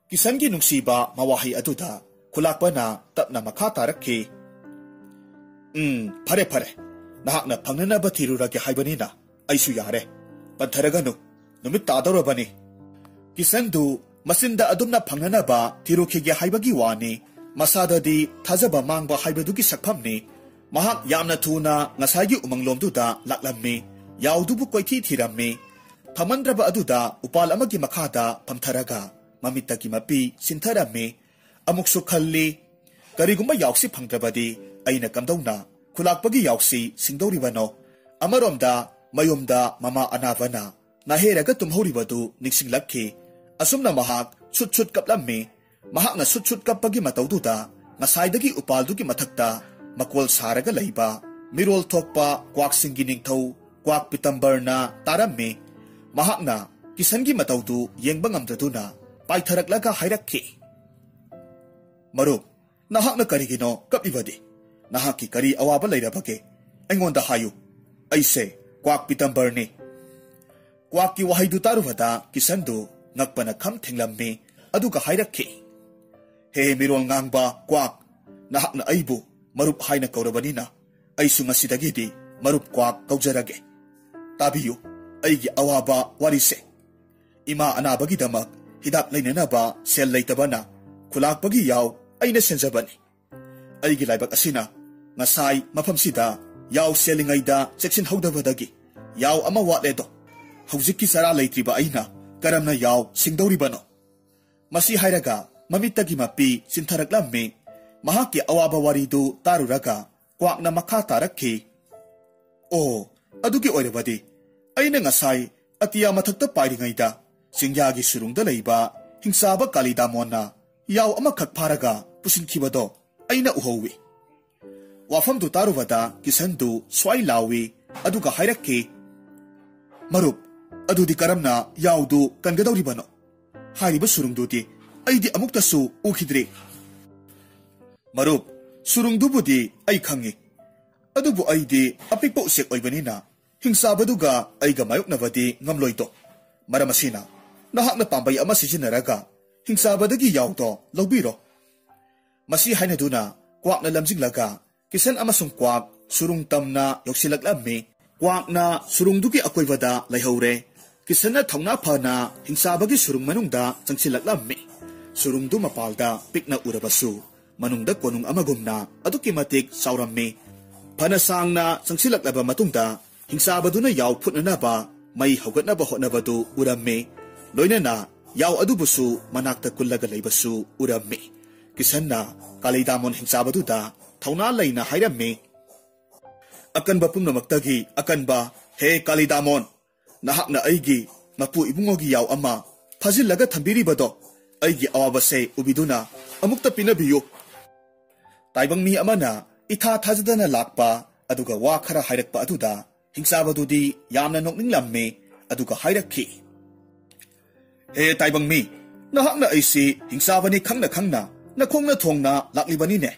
ꯀꯤꯁꯟꯒꯤ ꯅꯨꯡꯁꯤꯕ ꯃꯋꯥꯍꯩ ꯑꯗꯨꯗ ꯈꯨꯂꯥꯛꯄꯅ ꯇꯞꯅ ꯃꯈꯥ ꯇꯥꯔꯛꯈꯤ, "ꯎꯝ, ꯐꯔꯦ, ꯐꯔꯦ꯫ ꯅꯍꯥꯛꯅ ꯐꯪꯅꯅꯕ ꯊꯤꯔꯨꯔꯒꯦ ꯍꯥꯏꯕꯅꯤꯅ ꯑꯩꯁꯨ ꯌꯥꯔꯦ꯫ ꯄꯟꯊꯔꯒꯅꯨ꯫ ꯅꯨꯃꯤꯠ ꯇꯥꯗꯧꯔꯕꯅꯤ꯫" ꯀꯤꯁꯟꯗꯨ ꯃꯆꯤꯟꯗ ꯑꯗꯨꯝꯅ ꯐꯪꯅꯅꯕ ꯊꯤꯔꯨꯈꯤꯒꯦ ꯍꯥꯏꯕꯒꯤ ꯋꯥꯅꯤ, ꯃꯁꯥꯗꯗꯤ ꯊꯥꯖꯕ ꯃꯥꯡꯕ ꯍꯥꯏꯕꯗꯨꯒꯤ ꯁꯛꯐꯝꯅꯤ꯫ ꯃꯍꯥꯛ ꯌꯥꯝꯅ ꯊꯨꯅ ꯉꯁꯥꯏꯒꯤ ꯎꯃꯪꯂꯣꯝꯗꯨꯗ ꯂꯥꯛꯂꯝꯃꯤ꯫ ꯌꯥꯎꯗꯨꯕꯨ ꯀꯣꯏꯊꯤ ꯊꯤꯔꯝꯃꯤ꯫ ꯐꯝꯃꯟꯗ꯭ꯔꯕ ꯑꯗꯨꯗ ꯎꯄꯥꯜ ꯑꯃꯒꯤ ꯃꯈꯥꯗ ꯐꯝꯊꯔꯒ ꯃꯃꯤꯠꯇꯒꯤ ꯃꯄꯤ ꯁꯤꯟꯊꯔꯝꯃꯤ꯫ ꯑꯃꯨꯛꯁꯨ ꯈꯜꯂꯤ, "ꯀꯔꯤꯒꯨꯝꯕ ꯌꯥꯎꯁꯤ ꯐꯪꯗ꯭ꯔꯕꯗꯤ ꯑꯩꯅ ꯀꯝꯗꯧꯅ ꯈꯨꯂꯥꯛꯄꯒꯤ ꯌꯥꯎꯁꯤ ꯁꯤꯡꯗꯧꯔꯤꯕꯅꯣ?" ꯑꯃꯔꯣꯝꯗ ꯃꯌꯨꯝꯗ ꯃꯃꯥ ꯑꯅꯥꯕꯅ ꯅꯥꯍꯦꯔꯒ ꯇꯨꯝꯍꯧꯔꯤꯕꯗꯨ ꯅꯤꯡꯁꯤꯡꯂꯛꯈꯤ꯫ ꯑꯁꯨꯝꯅ ꯃꯍꯥꯛ ꯁꯨꯠ ꯁꯨꯠ ꯀꯞꯂꯝꯃꯤ꯫ ꯃꯍꯥꯛꯅ ꯁꯨꯠ ꯁꯨꯠ ꯀꯞꯄꯒꯤ ꯃꯇꯧꯗꯨꯗ ꯉꯁꯥꯏꯗꯒꯤ ꯎꯄꯥꯜꯗꯨꯒꯤ ꯃꯊꯛꯇ ꯃꯀꯣꯜ ꯁꯥꯔꯒ ꯂꯩꯕ ꯃꯤꯔꯣꯜ ꯊꯣꯛꯄ ꯀ꯭ꯋꯥꯛꯁꯤꯡꯒꯤ ꯅꯤꯡꯊꯧ ꯀ꯭ꯋꯥꯛ ꯄꯤꯇꯝꯕꯔꯅ ꯇꯥꯔꯝꯃꯤ꯫ ꯃꯍꯥꯛꯅ ꯀꯤꯁꯟꯒꯤ ꯃꯇꯧꯗꯨ ꯌꯦꯡꯕ ꯉꯝꯗꯗꯨꯅ ꯄꯥꯏꯊꯔꯛꯂꯒ ꯍꯥꯏꯔꯛꯈꯤ, "ꯃꯔꯨꯞ, ꯅꯍꯥꯛꯅ ꯀꯔꯤꯒꯤꯅꯣ ꯀꯞꯂꯤꯕꯗꯤ? ꯅꯍꯥꯛꯀꯤ ꯀꯔꯤ ꯑꯋꯥꯕ ꯂꯩꯔꯕꯒꯦ? ꯑꯩꯉꯣꯟꯗ ꯍꯥꯏꯌꯨ꯫ ꯑꯩꯁꯦ ꯀ꯭ꯋꯥꯛ ꯄꯤꯇꯝꯕꯔꯅꯤ꯫" ꯀ꯭ꯋꯥꯛꯀꯤ ꯋꯥꯍꯩꯗꯨ ꯇꯥꯔꯨꯕꯗ ꯀꯤꯁꯟꯗꯨ ꯉꯛꯄꯅ ꯈꯝ ꯊꯦꯡꯂꯝꯃꯤ꯫ ꯑꯗꯨꯒ ꯍꯥꯏꯔꯛꯈꯤ, "ꯍꯦ ꯃꯤꯔꯣꯜ ꯉꯥꯡꯕ ꯀ꯭ꯋꯥꯛ, ꯅꯍꯥꯛꯅ ꯑꯩꯕꯨ ꯃꯔꯨꯞ ꯍꯥꯏꯅ ꯀꯧꯔꯕꯅꯤꯅ ꯑꯩꯁꯨ ꯉꯁꯤꯗꯒꯤꯗꯤ ꯃꯔꯨꯞ ꯀ꯭ꯋꯥꯛ ꯀꯧꯖꯔꯒꯦ꯫ ꯇꯥꯕꯤꯌꯨ ꯑꯩꯒꯤ ꯑꯋꯥꯕ ꯋꯥꯔꯤꯁꯦ꯫ ꯏꯃꯥ ꯑꯅꯥꯕꯒꯤꯗꯃꯛ ꯍꯤꯗꯥꯛ ꯂꯩꯅꯅꯕ ꯁꯦꯜ ꯂꯩꯇꯕꯅ ꯈꯨꯂꯥꯛꯄꯒꯤ ꯌꯥꯎ ꯑꯩꯅ ꯁꯦꯟꯖꯕꯅꯤ꯫ ꯑꯩꯒꯤ ꯂꯥꯏꯕꯛ ꯑꯁꯤꯅ ꯉꯁꯥꯏ ꯃꯐꯝꯁꯤꯗ ꯌꯥꯎ ꯁꯦꯜꯂꯤꯉꯩꯗ ꯆꯦꯛꯁꯤꯟꯍꯧꯗꯕꯗꯒꯤ ꯌꯥꯎ ꯑꯃ ꯋꯥꯠꯂꯦꯗꯣ꯫ ꯍꯧꯖꯤꯛꯀꯤ ꯆꯔꯥ ꯂꯩꯇ꯭ꯔꯤꯕ ꯑꯩꯅ ꯀꯔꯝꯅ ꯌꯥꯎ ꯁꯤꯡꯗꯧꯔꯤꯕꯅꯣ?" ꯃꯁꯤ ꯍꯥꯏꯔꯒ ꯃꯃꯤꯠꯇꯒꯤ ꯃꯄꯤ ꯆꯤꯟꯊꯔꯛꯂꯝꯃꯤ꯫ ꯃꯍꯥꯛꯀꯤ ꯑꯋꯥꯕ ꯋꯥꯔꯤꯗꯨ ꯇꯥꯔꯨꯔꯒ ꯀ꯭ꯋꯥꯛꯅ ꯃꯈꯥ ꯇꯥꯔꯛꯈꯤ, "ꯑꯣ, ꯑꯗꯨꯒꯤ ꯑꯣꯏꯔꯕꯗꯤ ꯑꯩꯅ ꯉꯁꯥꯏ ꯑꯇꯤꯌꯥ ꯃꯊꯛꯇ ꯄꯥꯏꯔꯤꯉꯩꯗ ꯆꯤꯡꯌꯥꯒꯤ ꯁꯨꯔꯨꯡꯗ ꯂꯩꯕ ꯍꯤꯡꯆꯥꯕ ꯀꯥꯂꯤꯗꯥꯃꯣꯟꯅ ꯌꯥꯎ ꯑꯃꯈꯛ ꯐꯥꯔꯒ ꯄꯨꯁꯤꯟꯈꯤꯕꯗꯣ ꯑꯩꯅ ꯎꯍꯧꯏ꯫" ꯋꯥꯐꯝꯗꯨ ꯇꯥꯔꯨꯕꯗ ꯀꯤꯁꯟꯗꯨ ꯁ꯭ꯋꯥꯏ ꯂꯥꯎꯏ, ꯑꯗꯨꯒ ꯍꯥꯏꯔꯛꯈꯤ, "ꯃꯔꯨꯞ, ꯑꯗꯨꯗꯤ ꯀꯔꯝꯅ ꯌꯥꯎꯗꯨ ꯀꯟꯒꯗꯧꯔꯤꯕꯅꯣ? ꯍꯥꯏꯔꯤꯕ ꯁꯨꯔꯨꯡꯗꯨꯗꯤ ꯑꯩꯗꯤ ꯑꯃꯨꯛꯇꯁꯨ ꯎꯈꯤꯗ꯭ꯔꯤ꯫" "ꯃꯔꯨꯞ, ꯁꯨꯔꯨꯡꯗꯨꯕꯨꯗꯤ ꯑꯩ ꯈꯪꯉꯤ, ꯑꯗꯨꯕꯨ ꯑꯩꯗꯤ ꯑꯄꯤꯛꯄ ꯎꯆꯦꯛ ꯑꯣꯏꯕꯅꯤꯅ ꯍꯤꯡꯆꯥꯕꯗꯨꯒ ꯑꯩꯒ ꯃꯥꯌꯣꯛꯅꯕꯗꯤ ꯉꯝꯂꯣꯏꯗꯣ꯫ ꯃꯔꯝ ꯑꯁꯤꯅ ꯅꯍꯥꯛꯅ ꯄꯥꯝꯕꯩ ꯑꯃ ꯁꯤꯖꯤꯟꯅꯔꯒ ꯍꯤꯡꯆꯥꯕꯗꯒꯤ ꯌꯥꯎꯗꯣ ꯂꯧꯕꯤꯔꯣ꯫ ꯃꯁꯤ ꯍꯥꯏꯅꯗꯨꯅ ꯀ꯭ꯋꯥꯛꯅ ꯂꯝꯖꯤꯡꯂꯒ ꯀꯤꯁꯟ ꯑꯃꯁꯨꯡ ꯀ꯭ꯋꯥꯛ ꯁꯨꯔꯨꯡ ꯇꯝꯅ ꯌꯧꯁꯤꯜꯂꯛꯂꯝꯃꯤ꯫ ꯀ꯭ꯋꯥꯛꯅ ꯁꯨꯔꯨꯡꯗꯨꯒꯤ ꯑꯀꯣꯏꯕꯗ ꯂꯩꯍꯧꯔꯦ꯫ ꯀꯤꯁꯟꯅ ꯊꯧꯅꯥ ꯐꯅ ꯍꯤꯡꯆꯥꯕꯒꯤ ꯁꯨꯔꯨꯡ ꯃꯅꯨꯡꯗ ꯆꯪꯁꯤꯜꯂꯛꯂꯝꯃꯤ꯫ ꯁꯨꯔꯨꯡꯗꯨ ꯃꯄꯥꯜꯗ ꯄꯤꯛꯅ ꯎꯔꯕꯁꯨ ꯃꯅꯨꯡꯗ ꯀꯣꯅꯨꯡ ꯑꯃꯒꯨꯝꯅ ꯑꯗꯨꯛꯀꯤ ꯃꯇꯤꯛ ꯆꯥꯎꯔꯝꯃꯤ꯫ ꯐꯅ ꯁꯥꯡꯅ ꯆꯪꯁꯤꯜꯂꯛꯂꯕ ꯃꯇꯨꯡꯗ ꯍꯤꯡꯆꯥꯕꯗꯨꯅ ꯌꯥꯎ ꯐꯨꯠꯅꯅꯕ ꯃꯩ ꯍꯧꯒꯠꯅꯕ ꯍꯣꯠꯅꯕꯗꯨ ꯎꯔꯝꯃꯤ꯫ ꯂꯣꯏꯅꯅ ꯌꯥꯎ ꯑꯗꯨꯕꯨꯁꯨ ꯃꯅꯥꯛꯇ ꯀꯨꯜꯂꯒ ꯂꯩꯕꯁꯨ ꯎꯔꯝꯃꯤ꯫ ꯀꯤꯁꯟꯅ ꯀꯥꯂꯤꯗꯥꯃꯣꯟ ꯍꯤꯡꯆꯥꯕꯗꯨꯗ ꯊꯧꯅꯥ ꯂꯩꯅ ꯍꯥꯏꯔꯝꯃꯤ, "ꯑꯀꯟꯕ ꯄꯨꯝꯅꯃꯛꯇꯒꯤ ꯑꯀꯟꯕ, ꯍꯦ ꯀꯥꯂꯤꯗꯥꯃꯣꯟ, ꯅꯍꯥꯛꯅ ꯑꯩꯒꯤ ꯃꯄꯨ ꯏꯕꯨꯡꯉꯣꯒꯤ ꯌꯥꯎ ꯑꯃ ꯐꯥꯖꯤꯜꯂꯒ ꯊꯝꯕꯤꯔꯤꯕꯗꯣ ꯑꯩꯒꯤ ꯑꯋꯥꯕꯁꯦ ꯎꯕꯤꯗꯨꯅ ꯑꯃꯨꯛꯇ ꯄꯤꯅꯕꯤꯌꯨ꯫" ꯇꯥꯏꯕꯪ ꯃꯤ ꯑꯃꯅ ꯏꯊꯥ ꯊꯥꯖꯗꯅ ꯂꯥꯛꯄ ꯑꯗꯨꯒ ꯋꯥ ꯈꯔ ꯍꯥꯏꯔꯛꯄ ꯑꯗꯨꯗ ꯍꯤꯡꯆꯥꯕꯗꯨꯗꯤ ꯌꯥꯝꯅ ꯅꯣꯛꯅꯤꯡꯂꯝꯃꯤ꯫ ꯑꯗꯨꯒ ꯍꯥꯏꯔꯛꯈꯤ, "ꯍꯦ ꯇꯥꯏꯕꯪ ꯃꯤ, ꯅꯍꯥꯛꯅ ꯑꯩꯁꯤ ꯍꯤꯡꯆꯥꯕꯅꯤ ꯈꯪꯅ ꯈꯪꯅ ꯅꯈꯣꯡꯅ ꯊꯣꯡꯅ ꯂꯥꯛꯂꯤꯕꯅꯤꯅꯦ꯫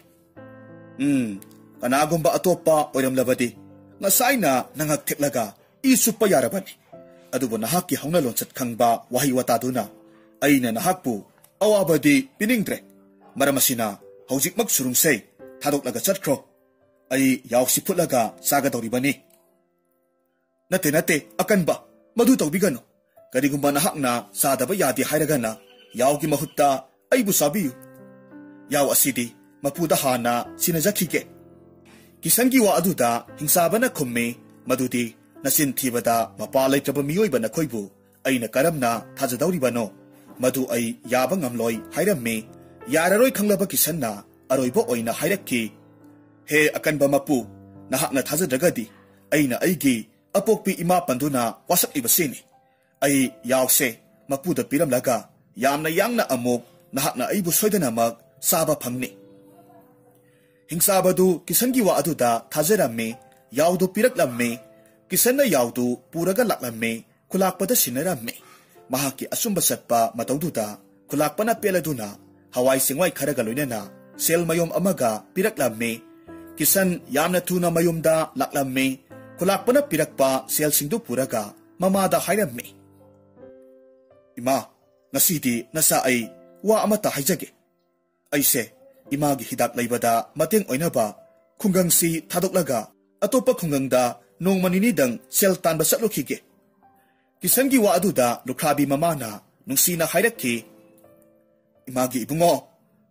ꯎꯝ, ꯀꯅꯥꯒꯨꯝꯕ ꯑꯇꯣꯞꯄ ꯑꯣꯏꯔꯝꯂꯕꯗꯤ ꯉꯁꯥꯏꯅ ꯅꯉꯛ ꯊꯦꯛꯂꯒ ꯏ ꯆꯨꯞꯄ ꯌꯥꯔꯕꯅꯤ꯫ ꯑꯗꯨꯕꯨ ꯅꯍꯥꯛꯀꯤ ꯍꯧꯅ ꯂꯣꯟꯆꯠ ꯈꯪꯕ ꯋꯥꯍꯩ ꯋꯥꯇꯥꯗꯨꯅ ꯑꯩꯅ ꯅꯍꯥꯛꯄꯨ ꯑꯋꯥꯕꯗꯤ ꯄꯤꯅꯤꯡꯗ꯭ꯔꯦ꯫ ꯃꯔꯝ ꯑꯁꯤꯅ ꯍꯧꯖꯤꯛꯃꯛ ꯁꯨꯔꯨꯡꯁꯦ ꯊꯥꯗꯣꯛꯂꯒ ꯆꯠꯈ꯭ꯔꯣ꯫ ꯑꯩ ꯌꯥꯎꯁꯤ ꯐꯨꯠꯂꯒ ꯆꯥꯒꯗꯧꯔꯤꯕꯅꯤ꯫" "ꯅꯠꯇꯦ, ꯅꯠꯇꯦ, ꯑꯀꯟꯕ, ꯃꯗꯨ ꯇꯧꯕꯤꯒꯅꯨ꯫ ꯀꯔꯤꯒꯨꯝꯕ ꯅꯍꯥꯛꯅ ꯆꯥꯗꯕ ꯌꯥꯗꯦ ꯍꯥꯏꯔꯒꯅ ꯌꯥꯎꯒꯤ ꯃꯍꯨꯠꯇ ꯑꯩꯕꯨ ꯆꯥꯕꯤꯌꯨ꯫ ꯌꯥꯎ ꯑꯁꯤꯗꯤ ꯃꯄꯨꯗ ꯍꯥꯟꯅ ꯁꯤꯟꯅꯖꯈꯤꯒꯦ꯫" ꯀꯤꯁꯟꯒꯤ ꯋꯥ ꯑꯗꯨꯗ ꯍꯤꯡꯆꯥꯕꯅ ꯈꯨꯝꯃꯤ, ꯃꯗꯨꯗꯤ, "ꯅꯆꯤꯟ ꯊꯤꯕꯗ ꯃꯄꯥ ꯂꯩꯇ꯭ꯔꯕ ꯃꯤꯑꯣꯏꯕ ꯅꯈꯣꯏꯕꯨ ꯑꯩꯅ ꯀꯔꯝꯅ ꯊꯥꯖꯗꯧꯔꯤꯕꯅꯣ? ꯃꯗꯨ ꯑꯩ ꯌꯥꯕ ꯉꯝꯂꯣꯏ" ꯍꯥꯏꯔꯝꯃꯤ꯫ ꯌꯥꯔꯔꯣꯏ ꯈꯪꯂꯕ ꯀꯤꯁꯟꯅ ꯑꯔꯣꯏꯕ ꯑꯣꯏꯅ ꯍꯥꯏꯔꯛꯈꯤ, "ꯍꯦ ꯑꯀꯟꯕ ꯃꯄꯨ, ꯅꯍꯥꯛꯅ ꯊꯥꯖꯗ꯭ꯔꯒꯗꯤ ꯑꯩꯅ ꯑꯩꯒꯤ ꯑꯄꯣꯛꯄꯤ ꯏꯃꯥ ꯄꯟꯗꯨꯅ ꯋꯥꯁꯛꯂꯤꯕꯁꯤꯅꯤ꯫ ꯑꯩ ꯌꯥꯎꯁꯦ ꯃꯄꯨꯗ ꯄꯤꯔꯝꯂꯒ ꯌꯥꯝꯅ ꯌꯥꯡꯅ ꯑꯃꯨꯛ ꯅꯍꯥꯛꯅ ꯑꯩꯕꯨ ꯁꯣꯏꯗꯅꯃꯛ ꯆꯥꯕ ꯐꯪꯅꯤ꯫" ꯍꯤꯡꯆꯥꯕꯗꯨ ꯀꯤꯁꯟꯒꯤ ꯋꯥ ꯑꯗꯨꯗ ꯊꯥꯖꯔꯝꯃꯤ꯫ ꯌꯥꯎꯗꯨ ꯄꯤꯔꯛꯂꯝꯃꯤ꯫ ꯀꯤꯁꯟꯅ ꯌꯥꯎꯗꯨ ꯄꯨꯔꯒ ꯂꯥꯛꯂꯝꯃꯤ꯫ ꯈꯨꯂꯥꯛꯄꯗ ꯁꯤꯟꯅꯔꯝꯃꯤ꯫ ꯃꯍꯥꯛꯀꯤ ꯑꯆꯨꯝꯕ ꯆꯠꯄ ꯃꯇꯧꯗꯨꯗ ꯈꯨꯂꯥꯛꯄꯅ ꯄꯦꯜꯂꯗꯨꯅ ꯍꯋꯥꯏ ꯆꯦꯡꯋꯥꯏ ꯈꯔꯒ ꯂꯣꯏꯅꯅ ꯁꯦꯜ ꯃꯌꯣꯝ ꯑꯃꯒ ꯄꯤꯔꯛꯂꯝꯃꯤ꯫ ꯀꯤꯁꯟ ꯌꯥꯝꯅ ꯊꯨꯅ ꯃꯌꯨꯝꯗ ꯂꯥꯛꯂꯝꯃꯤ꯫ ꯈꯨꯂꯥꯛꯄꯅ ꯄꯤꯔꯛꯄ ꯁꯦꯜꯁꯤꯡꯗꯨ ꯄꯨꯔꯒ ꯃꯃꯥꯗ ꯍꯥꯏꯔꯝꯃꯤ, "ꯏꯃꯥ, ꯉꯁꯤꯗꯤ ꯅꯆꯥ ꯑꯩ ꯋꯥ ꯑꯃꯇ ꯍꯥꯏꯖꯒꯦ꯫ ꯑꯩꯁꯦ ꯏꯃꯥꯒꯤ ꯍꯤꯗꯥꯛ ꯂꯩꯕꯗ ꯃꯇꯦꯡ ꯑꯣꯏꯅꯕ ꯈꯨꯡꯒꯪꯁꯤ ꯊꯥꯗꯣꯛꯂꯒ ꯑꯇꯣꯞꯄ ꯈꯨꯡꯒꯪꯗ ꯅꯣꯡꯃ ꯅꯤꯅꯤꯗꯪ ꯁꯦꯜ ꯇꯥꯟꯕ ꯆꯠꯂꯨꯈꯤꯒꯦ꯫ ꯀꯤꯁꯟꯒꯤ ꯋꯥ ꯑꯗꯨꯗ ꯂꯨꯈ꯭ꯔꯥꯕꯤ ꯃꯃꯥꯅ ꯅꯨꯡꯁꯤꯅ ꯍꯥꯏꯔꯛꯈꯤ, "ꯏꯃꯥꯒꯤ ꯏꯕꯨꯡꯉꯣ,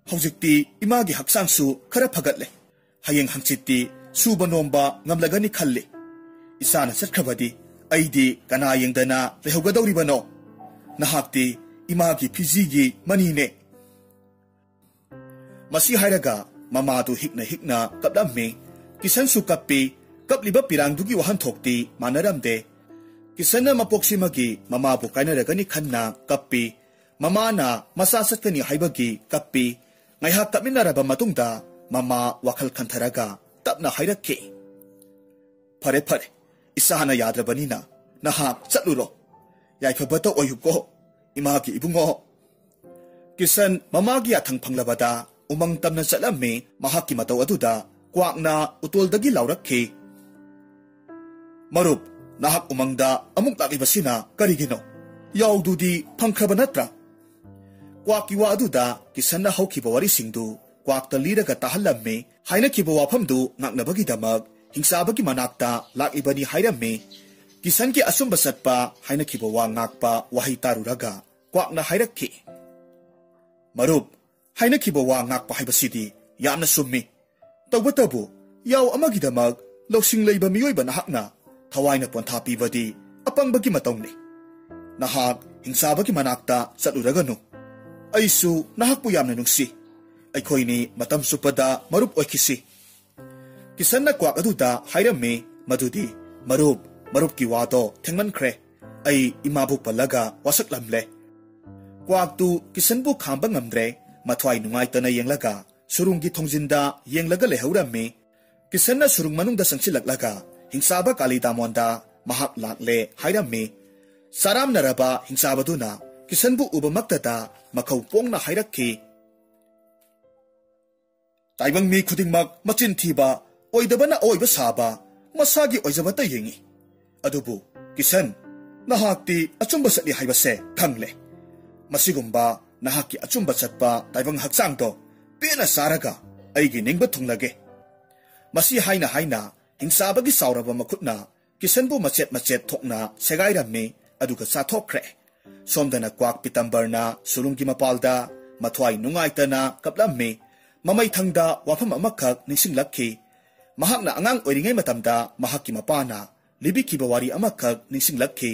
ꯍꯧꯖꯤꯛꯇꯤ ꯏꯃꯥꯒꯤ ꯍꯛꯆꯥꯡꯁꯨ ꯈꯔ ꯐꯒꯠꯂꯦ꯫ ꯍꯌꯦꯡ ꯍꯪꯆꯤꯠꯇꯤ ꯁꯨꯕ ꯅꯣꯝꯕ ꯉꯝꯂꯒꯅꯤ ꯈꯜꯂꯤ꯫ ꯏꯆꯥꯅ ꯆꯠꯈ꯭ꯔꯕꯗꯤ ꯑꯩꯗꯤ ꯀꯅꯥ ꯌꯦꯡꯗꯅ ꯂꯩꯍꯧꯒꯗꯧꯔꯤꯕꯅꯣ? ꯅꯍꯥꯛꯇꯤ ꯏꯃꯥꯒꯤ ꯐꯤꯖꯤꯒꯤ ꯃꯅꯤꯅꯦ"꯫ ꯃꯁꯤ ꯍꯥꯏꯔꯒ ꯃꯃꯥꯗꯨ ꯍꯤꯛꯅ ꯍꯤꯛꯅ ꯀꯞꯂꯝꯃꯤ꯫ ꯀꯤꯁꯟꯁꯨ ꯀꯞꯄꯤ꯫ ꯀꯞꯂꯤꯕ ꯄꯤꯔꯥꯡꯗꯨꯒꯤ ꯋꯥꯍꯟꯊꯣꯛꯇꯤ ꯃꯥꯟꯅꯔꯝꯗꯦ꯫ ꯀꯤꯁꯟꯅ ꯃꯄꯣꯛꯁꯤꯃꯒꯤ ꯃꯃꯥꯕꯨ ꯀꯥꯏꯅꯔꯒꯅꯤ ꯈꯟꯅ ꯀꯞꯄꯤ꯫ ꯃꯃꯥꯅ ꯃꯆꯥ ꯆꯠꯀꯅꯤ ꯍꯥꯏꯕꯒꯤ ꯀꯞꯄꯤ꯫ ꯉꯥꯏꯍꯥꯛ ꯀꯞꯃꯤꯟꯅꯔꯕ ꯃꯇꯨꯡꯗ ꯃꯃꯥ ꯋꯥꯈꯜ ꯈꯟꯊꯔꯒ ꯇꯞꯅ ꯍꯥꯏꯔꯛꯈꯤ, "ꯐꯔꯦ, ꯐꯔꯦ, ꯏꯁꯥꯅ ꯌꯥꯗ꯭ꯔꯕꯅꯤꯅ ꯅꯍꯥꯛ ꯆꯠꯂꯨꯔꯣ꯫ ꯌꯥꯏꯐꯕꯇ ꯑꯣꯏꯌꯨꯀꯣ, ꯏꯃꯥꯒꯤ ꯏꯕꯨꯡꯉꯣ"꯫ ꯀꯤꯁꯟ ꯃꯃꯥꯒꯤ ꯌꯥꯊꯪ ꯐꯪꯂꯕꯗ ꯎꯃꯪ ꯇꯝꯅ ꯆꯠꯂꯝꯃꯤ꯫ ꯃꯍꯥꯛꯀꯤ ꯃꯇꯧ ꯑꯗꯨꯗ ꯀ꯭ꯋꯥꯛꯅ ꯎꯇꯣꯜꯗꯒꯤ ꯂꯥꯎꯔꯛꯈꯤ, "ꯃꯔꯨꯞ, ꯅꯍꯥꯛ ꯎꯃꯪꯗ ꯑꯃꯨꯛ ꯂꯥꯛꯂꯤꯕꯁꯤꯅ ꯀꯔꯤꯒꯤꯅꯣ? ꯌꯥꯎꯗꯨꯗꯤ ꯐꯪꯈ꯭ꯔꯕ ꯅꯠꯇ꯭ꯔꯥ?" ꯀ꯭ꯋꯥꯛꯀꯤ ꯋꯥ ꯑꯗꯨꯗ ꯀꯤꯁꯟꯅ ꯍꯧꯈꯤꯕ ꯋꯥꯔꯤꯁꯤꯡꯗꯨ ꯀ꯭ꯋꯥꯛꯇ ꯂꯤꯔꯒ ꯇꯥꯍꯜꯂꯝꯃꯤ꯫ ꯍꯥꯏꯅꯈꯤꯕ ꯋꯥꯐꯝꯗꯨ ꯉꯥꯛꯅꯕꯒꯤꯗꯃꯛ ꯍꯤꯡꯆꯥꯕꯒꯤ ꯃꯅꯥꯛꯇ ꯂꯥꯛꯂꯤꯕꯅꯤ ꯍꯥꯏꯔꯝꯃꯤ꯫ ꯀꯤꯁꯟꯒꯤ ꯑꯆꯨꯝꯕ ꯆꯠꯄ ꯍꯥꯏꯅꯈꯤꯕ ꯋꯥ ꯉꯥꯛꯄ ꯋꯥꯍꯩ ꯇꯥꯔꯨꯔꯒ ꯀ꯭ꯋꯥꯛꯅ ꯍꯥꯏꯔꯛꯈꯤ, "ꯃꯔꯨꯞ, ꯍꯥꯏꯅꯈꯤꯕ ꯋꯥ ꯉꯥꯛꯄ ꯍꯥꯏꯕꯁꯤꯗꯤ ꯌꯥꯝꯅ ꯆꯨꯝꯃꯤ꯫ ꯇꯧꯕꯇꯕꯨ ꯌꯥꯎ ꯑꯃꯒꯤꯗꯃꯛ ꯂꯧꯁꯤꯡ ꯂꯩꯕ ꯃꯤꯑꯣꯏꯕ ꯅꯍꯥꯛꯅ ꯊꯋꯥꯏꯅ ꯄꯣꯟꯊꯥ ꯄꯤꯕꯗꯤ ꯑꯄꯪꯕꯒꯤ ꯃꯇꯧꯅꯤ꯫ ꯅꯍꯥꯛ ꯍꯤꯡꯆꯥꯕꯒꯤ ꯃꯅꯥꯛꯇ ꯆꯠꯂꯨꯔꯒꯅꯨ꯫ ꯑꯩꯁꯨ ꯅꯍꯥꯛꯄꯨ ꯌꯥꯝꯅ ꯅꯨꯡꯁꯤ꯫ ꯑꯩꯈꯣꯏꯅꯤ ꯃꯇꯝ ꯆꯨꯞꯄꯗ ꯃꯔꯨꯞ ꯑꯣꯏꯈꯤꯁꯤ"꯫ ꯀꯤꯁꯟꯅ ꯀ꯭ꯋꯥꯛ ꯑꯗꯨꯗ ꯍꯥꯏꯔꯝꯃꯤ ꯃꯗꯨꯗꯤ, "ꯃꯔꯨꯞ, ꯃꯔꯨꯞꯀꯤ ꯋꯥꯗꯣ ꯊꯦꯡꯃꯟꯈ꯭ꯔꯦ꯫ ꯑꯩ ꯏꯃꯥꯕꯨ ꯄꯜꯂꯒ ꯋꯥꯁꯛꯂꯝꯂꯦ"꯫ ꯀ꯭ꯋꯥꯛꯇꯨ ꯀꯤꯁꯟꯕꯨ ꯈꯥꯝꯕ ꯉꯝꯗ꯭ꯔꯦ꯫ ꯃꯊ꯭ꯋꯥꯏ ꯅꯨꯡꯉꯥꯏꯇꯅ ꯌꯦꯡꯂꯒ ꯁꯨꯔꯨꯡꯒꯤ ꯊꯣꯡꯖꯤꯟꯗ ꯌꯦꯡꯂꯒ ꯂꯩꯍꯧꯔꯝꯃꯤ꯫ ꯀꯤꯁꯟꯅ ꯁꯨꯔꯨꯡ ꯃꯅꯨꯡꯗ ꯆꯪꯁꯤꯜꯂꯛꯂꯒ ꯍꯤꯡꯆꯥꯕ ꯀꯥꯂꯤꯗꯥꯃꯣꯟꯗ ꯃꯍꯥꯛ ꯂꯥꯛꯂꯦ ꯍꯥꯏꯔꯝꯃꯤ꯫ ꯆꯔꯥꯝꯅꯔꯕ ꯍꯤꯡꯆꯥꯕꯗꯨꯅ ꯀꯤꯁꯟꯕꯨ ꯎꯕꯃꯛꯇꯗ ꯃꯈꯧ ꯄꯣꯡꯅ ꯍꯥꯏꯔꯛꯈꯤ, "ꯇꯥꯏꯕꯪ ꯃꯤ ꯈꯨꯗꯤꯡꯃꯛ ꯃꯆꯤꯟ ꯊꯤꯕ, ꯑꯣꯏꯗꯕꯅ ꯑꯣꯏꯕ ꯁꯥꯕ, ꯃꯁꯥꯒꯤ ꯑꯣꯏꯖꯕꯇ ꯌꯦꯡꯏ꯫ ꯑꯗꯨꯕꯨ ꯀꯤꯁꯟ, ꯅꯍꯥꯛꯇꯤ ꯑꯆꯨꯝꯕ ꯆꯠꯂꯤ ꯍꯥꯏꯕꯁꯦ ꯈꯪꯂꯦ꯫ ꯃꯁꯤꯒꯨꯝꯕ ꯅꯍꯥꯛꯀꯤ ꯑꯆꯨꯝꯕ ꯆꯠꯄ ꯇꯥꯏꯕꯪ ꯍꯛꯆꯥꯡꯗꯣ ꯄꯦꯟꯅ ꯆꯥꯔꯒ ꯑꯩꯒꯤ ꯅꯤꯡꯕ ꯊꯨꯡꯂꯒꯦ꯫ ꯃꯁꯤ ꯍꯥꯏꯅ ꯍꯥꯏꯅ ꯍꯤꯡꯆꯥꯕꯒꯤ ꯆꯥꯎꯔꯕ ꯃꯈꯨꯠꯅ ꯀꯤꯁꯟꯕꯨ ꯃꯆꯦꯠ ꯃꯆꯦꯠ ꯊꯣꯛꯅ ꯁꯦꯒꯥꯏꯔꯝꯃꯤ, ꯑꯗꯨꯒ ꯆꯥꯊꯣꯛꯈ꯭ꯔꯦ꯫ ꯁꯣꯝꯗꯅ ꯀ꯭ꯋꯥꯛ ꯄꯤꯇꯝꯕꯔꯅ ꯁꯨꯔꯨꯡꯒꯤ ꯃꯄꯥꯜꯗ ꯃꯊ꯭ꯋꯥꯏ ꯅꯨꯡꯉꯥꯏꯇꯅ ꯀꯞꯂꯝꯃꯤ꯫ ꯃꯃꯩꯊꯪꯗ ꯋꯥꯐꯝ ꯑꯃꯈꯛ ꯅꯤꯡꯁꯤꯡꯂꯛꯈꯤ꯫ ꯃꯍꯥꯛꯅ ꯑꯉꯥꯡ ꯑꯣꯏꯔꯤꯉꯩ ꯃꯇꯝꯗ ꯃꯍꯥꯛꯀꯤ ꯃꯄꯥꯅ ꯂꯤꯕꯤꯈꯤꯕ ꯋꯥꯔꯤ ꯑꯃꯈꯛ ꯅꯤꯡꯁꯤꯡꯂꯛꯈꯤ꯫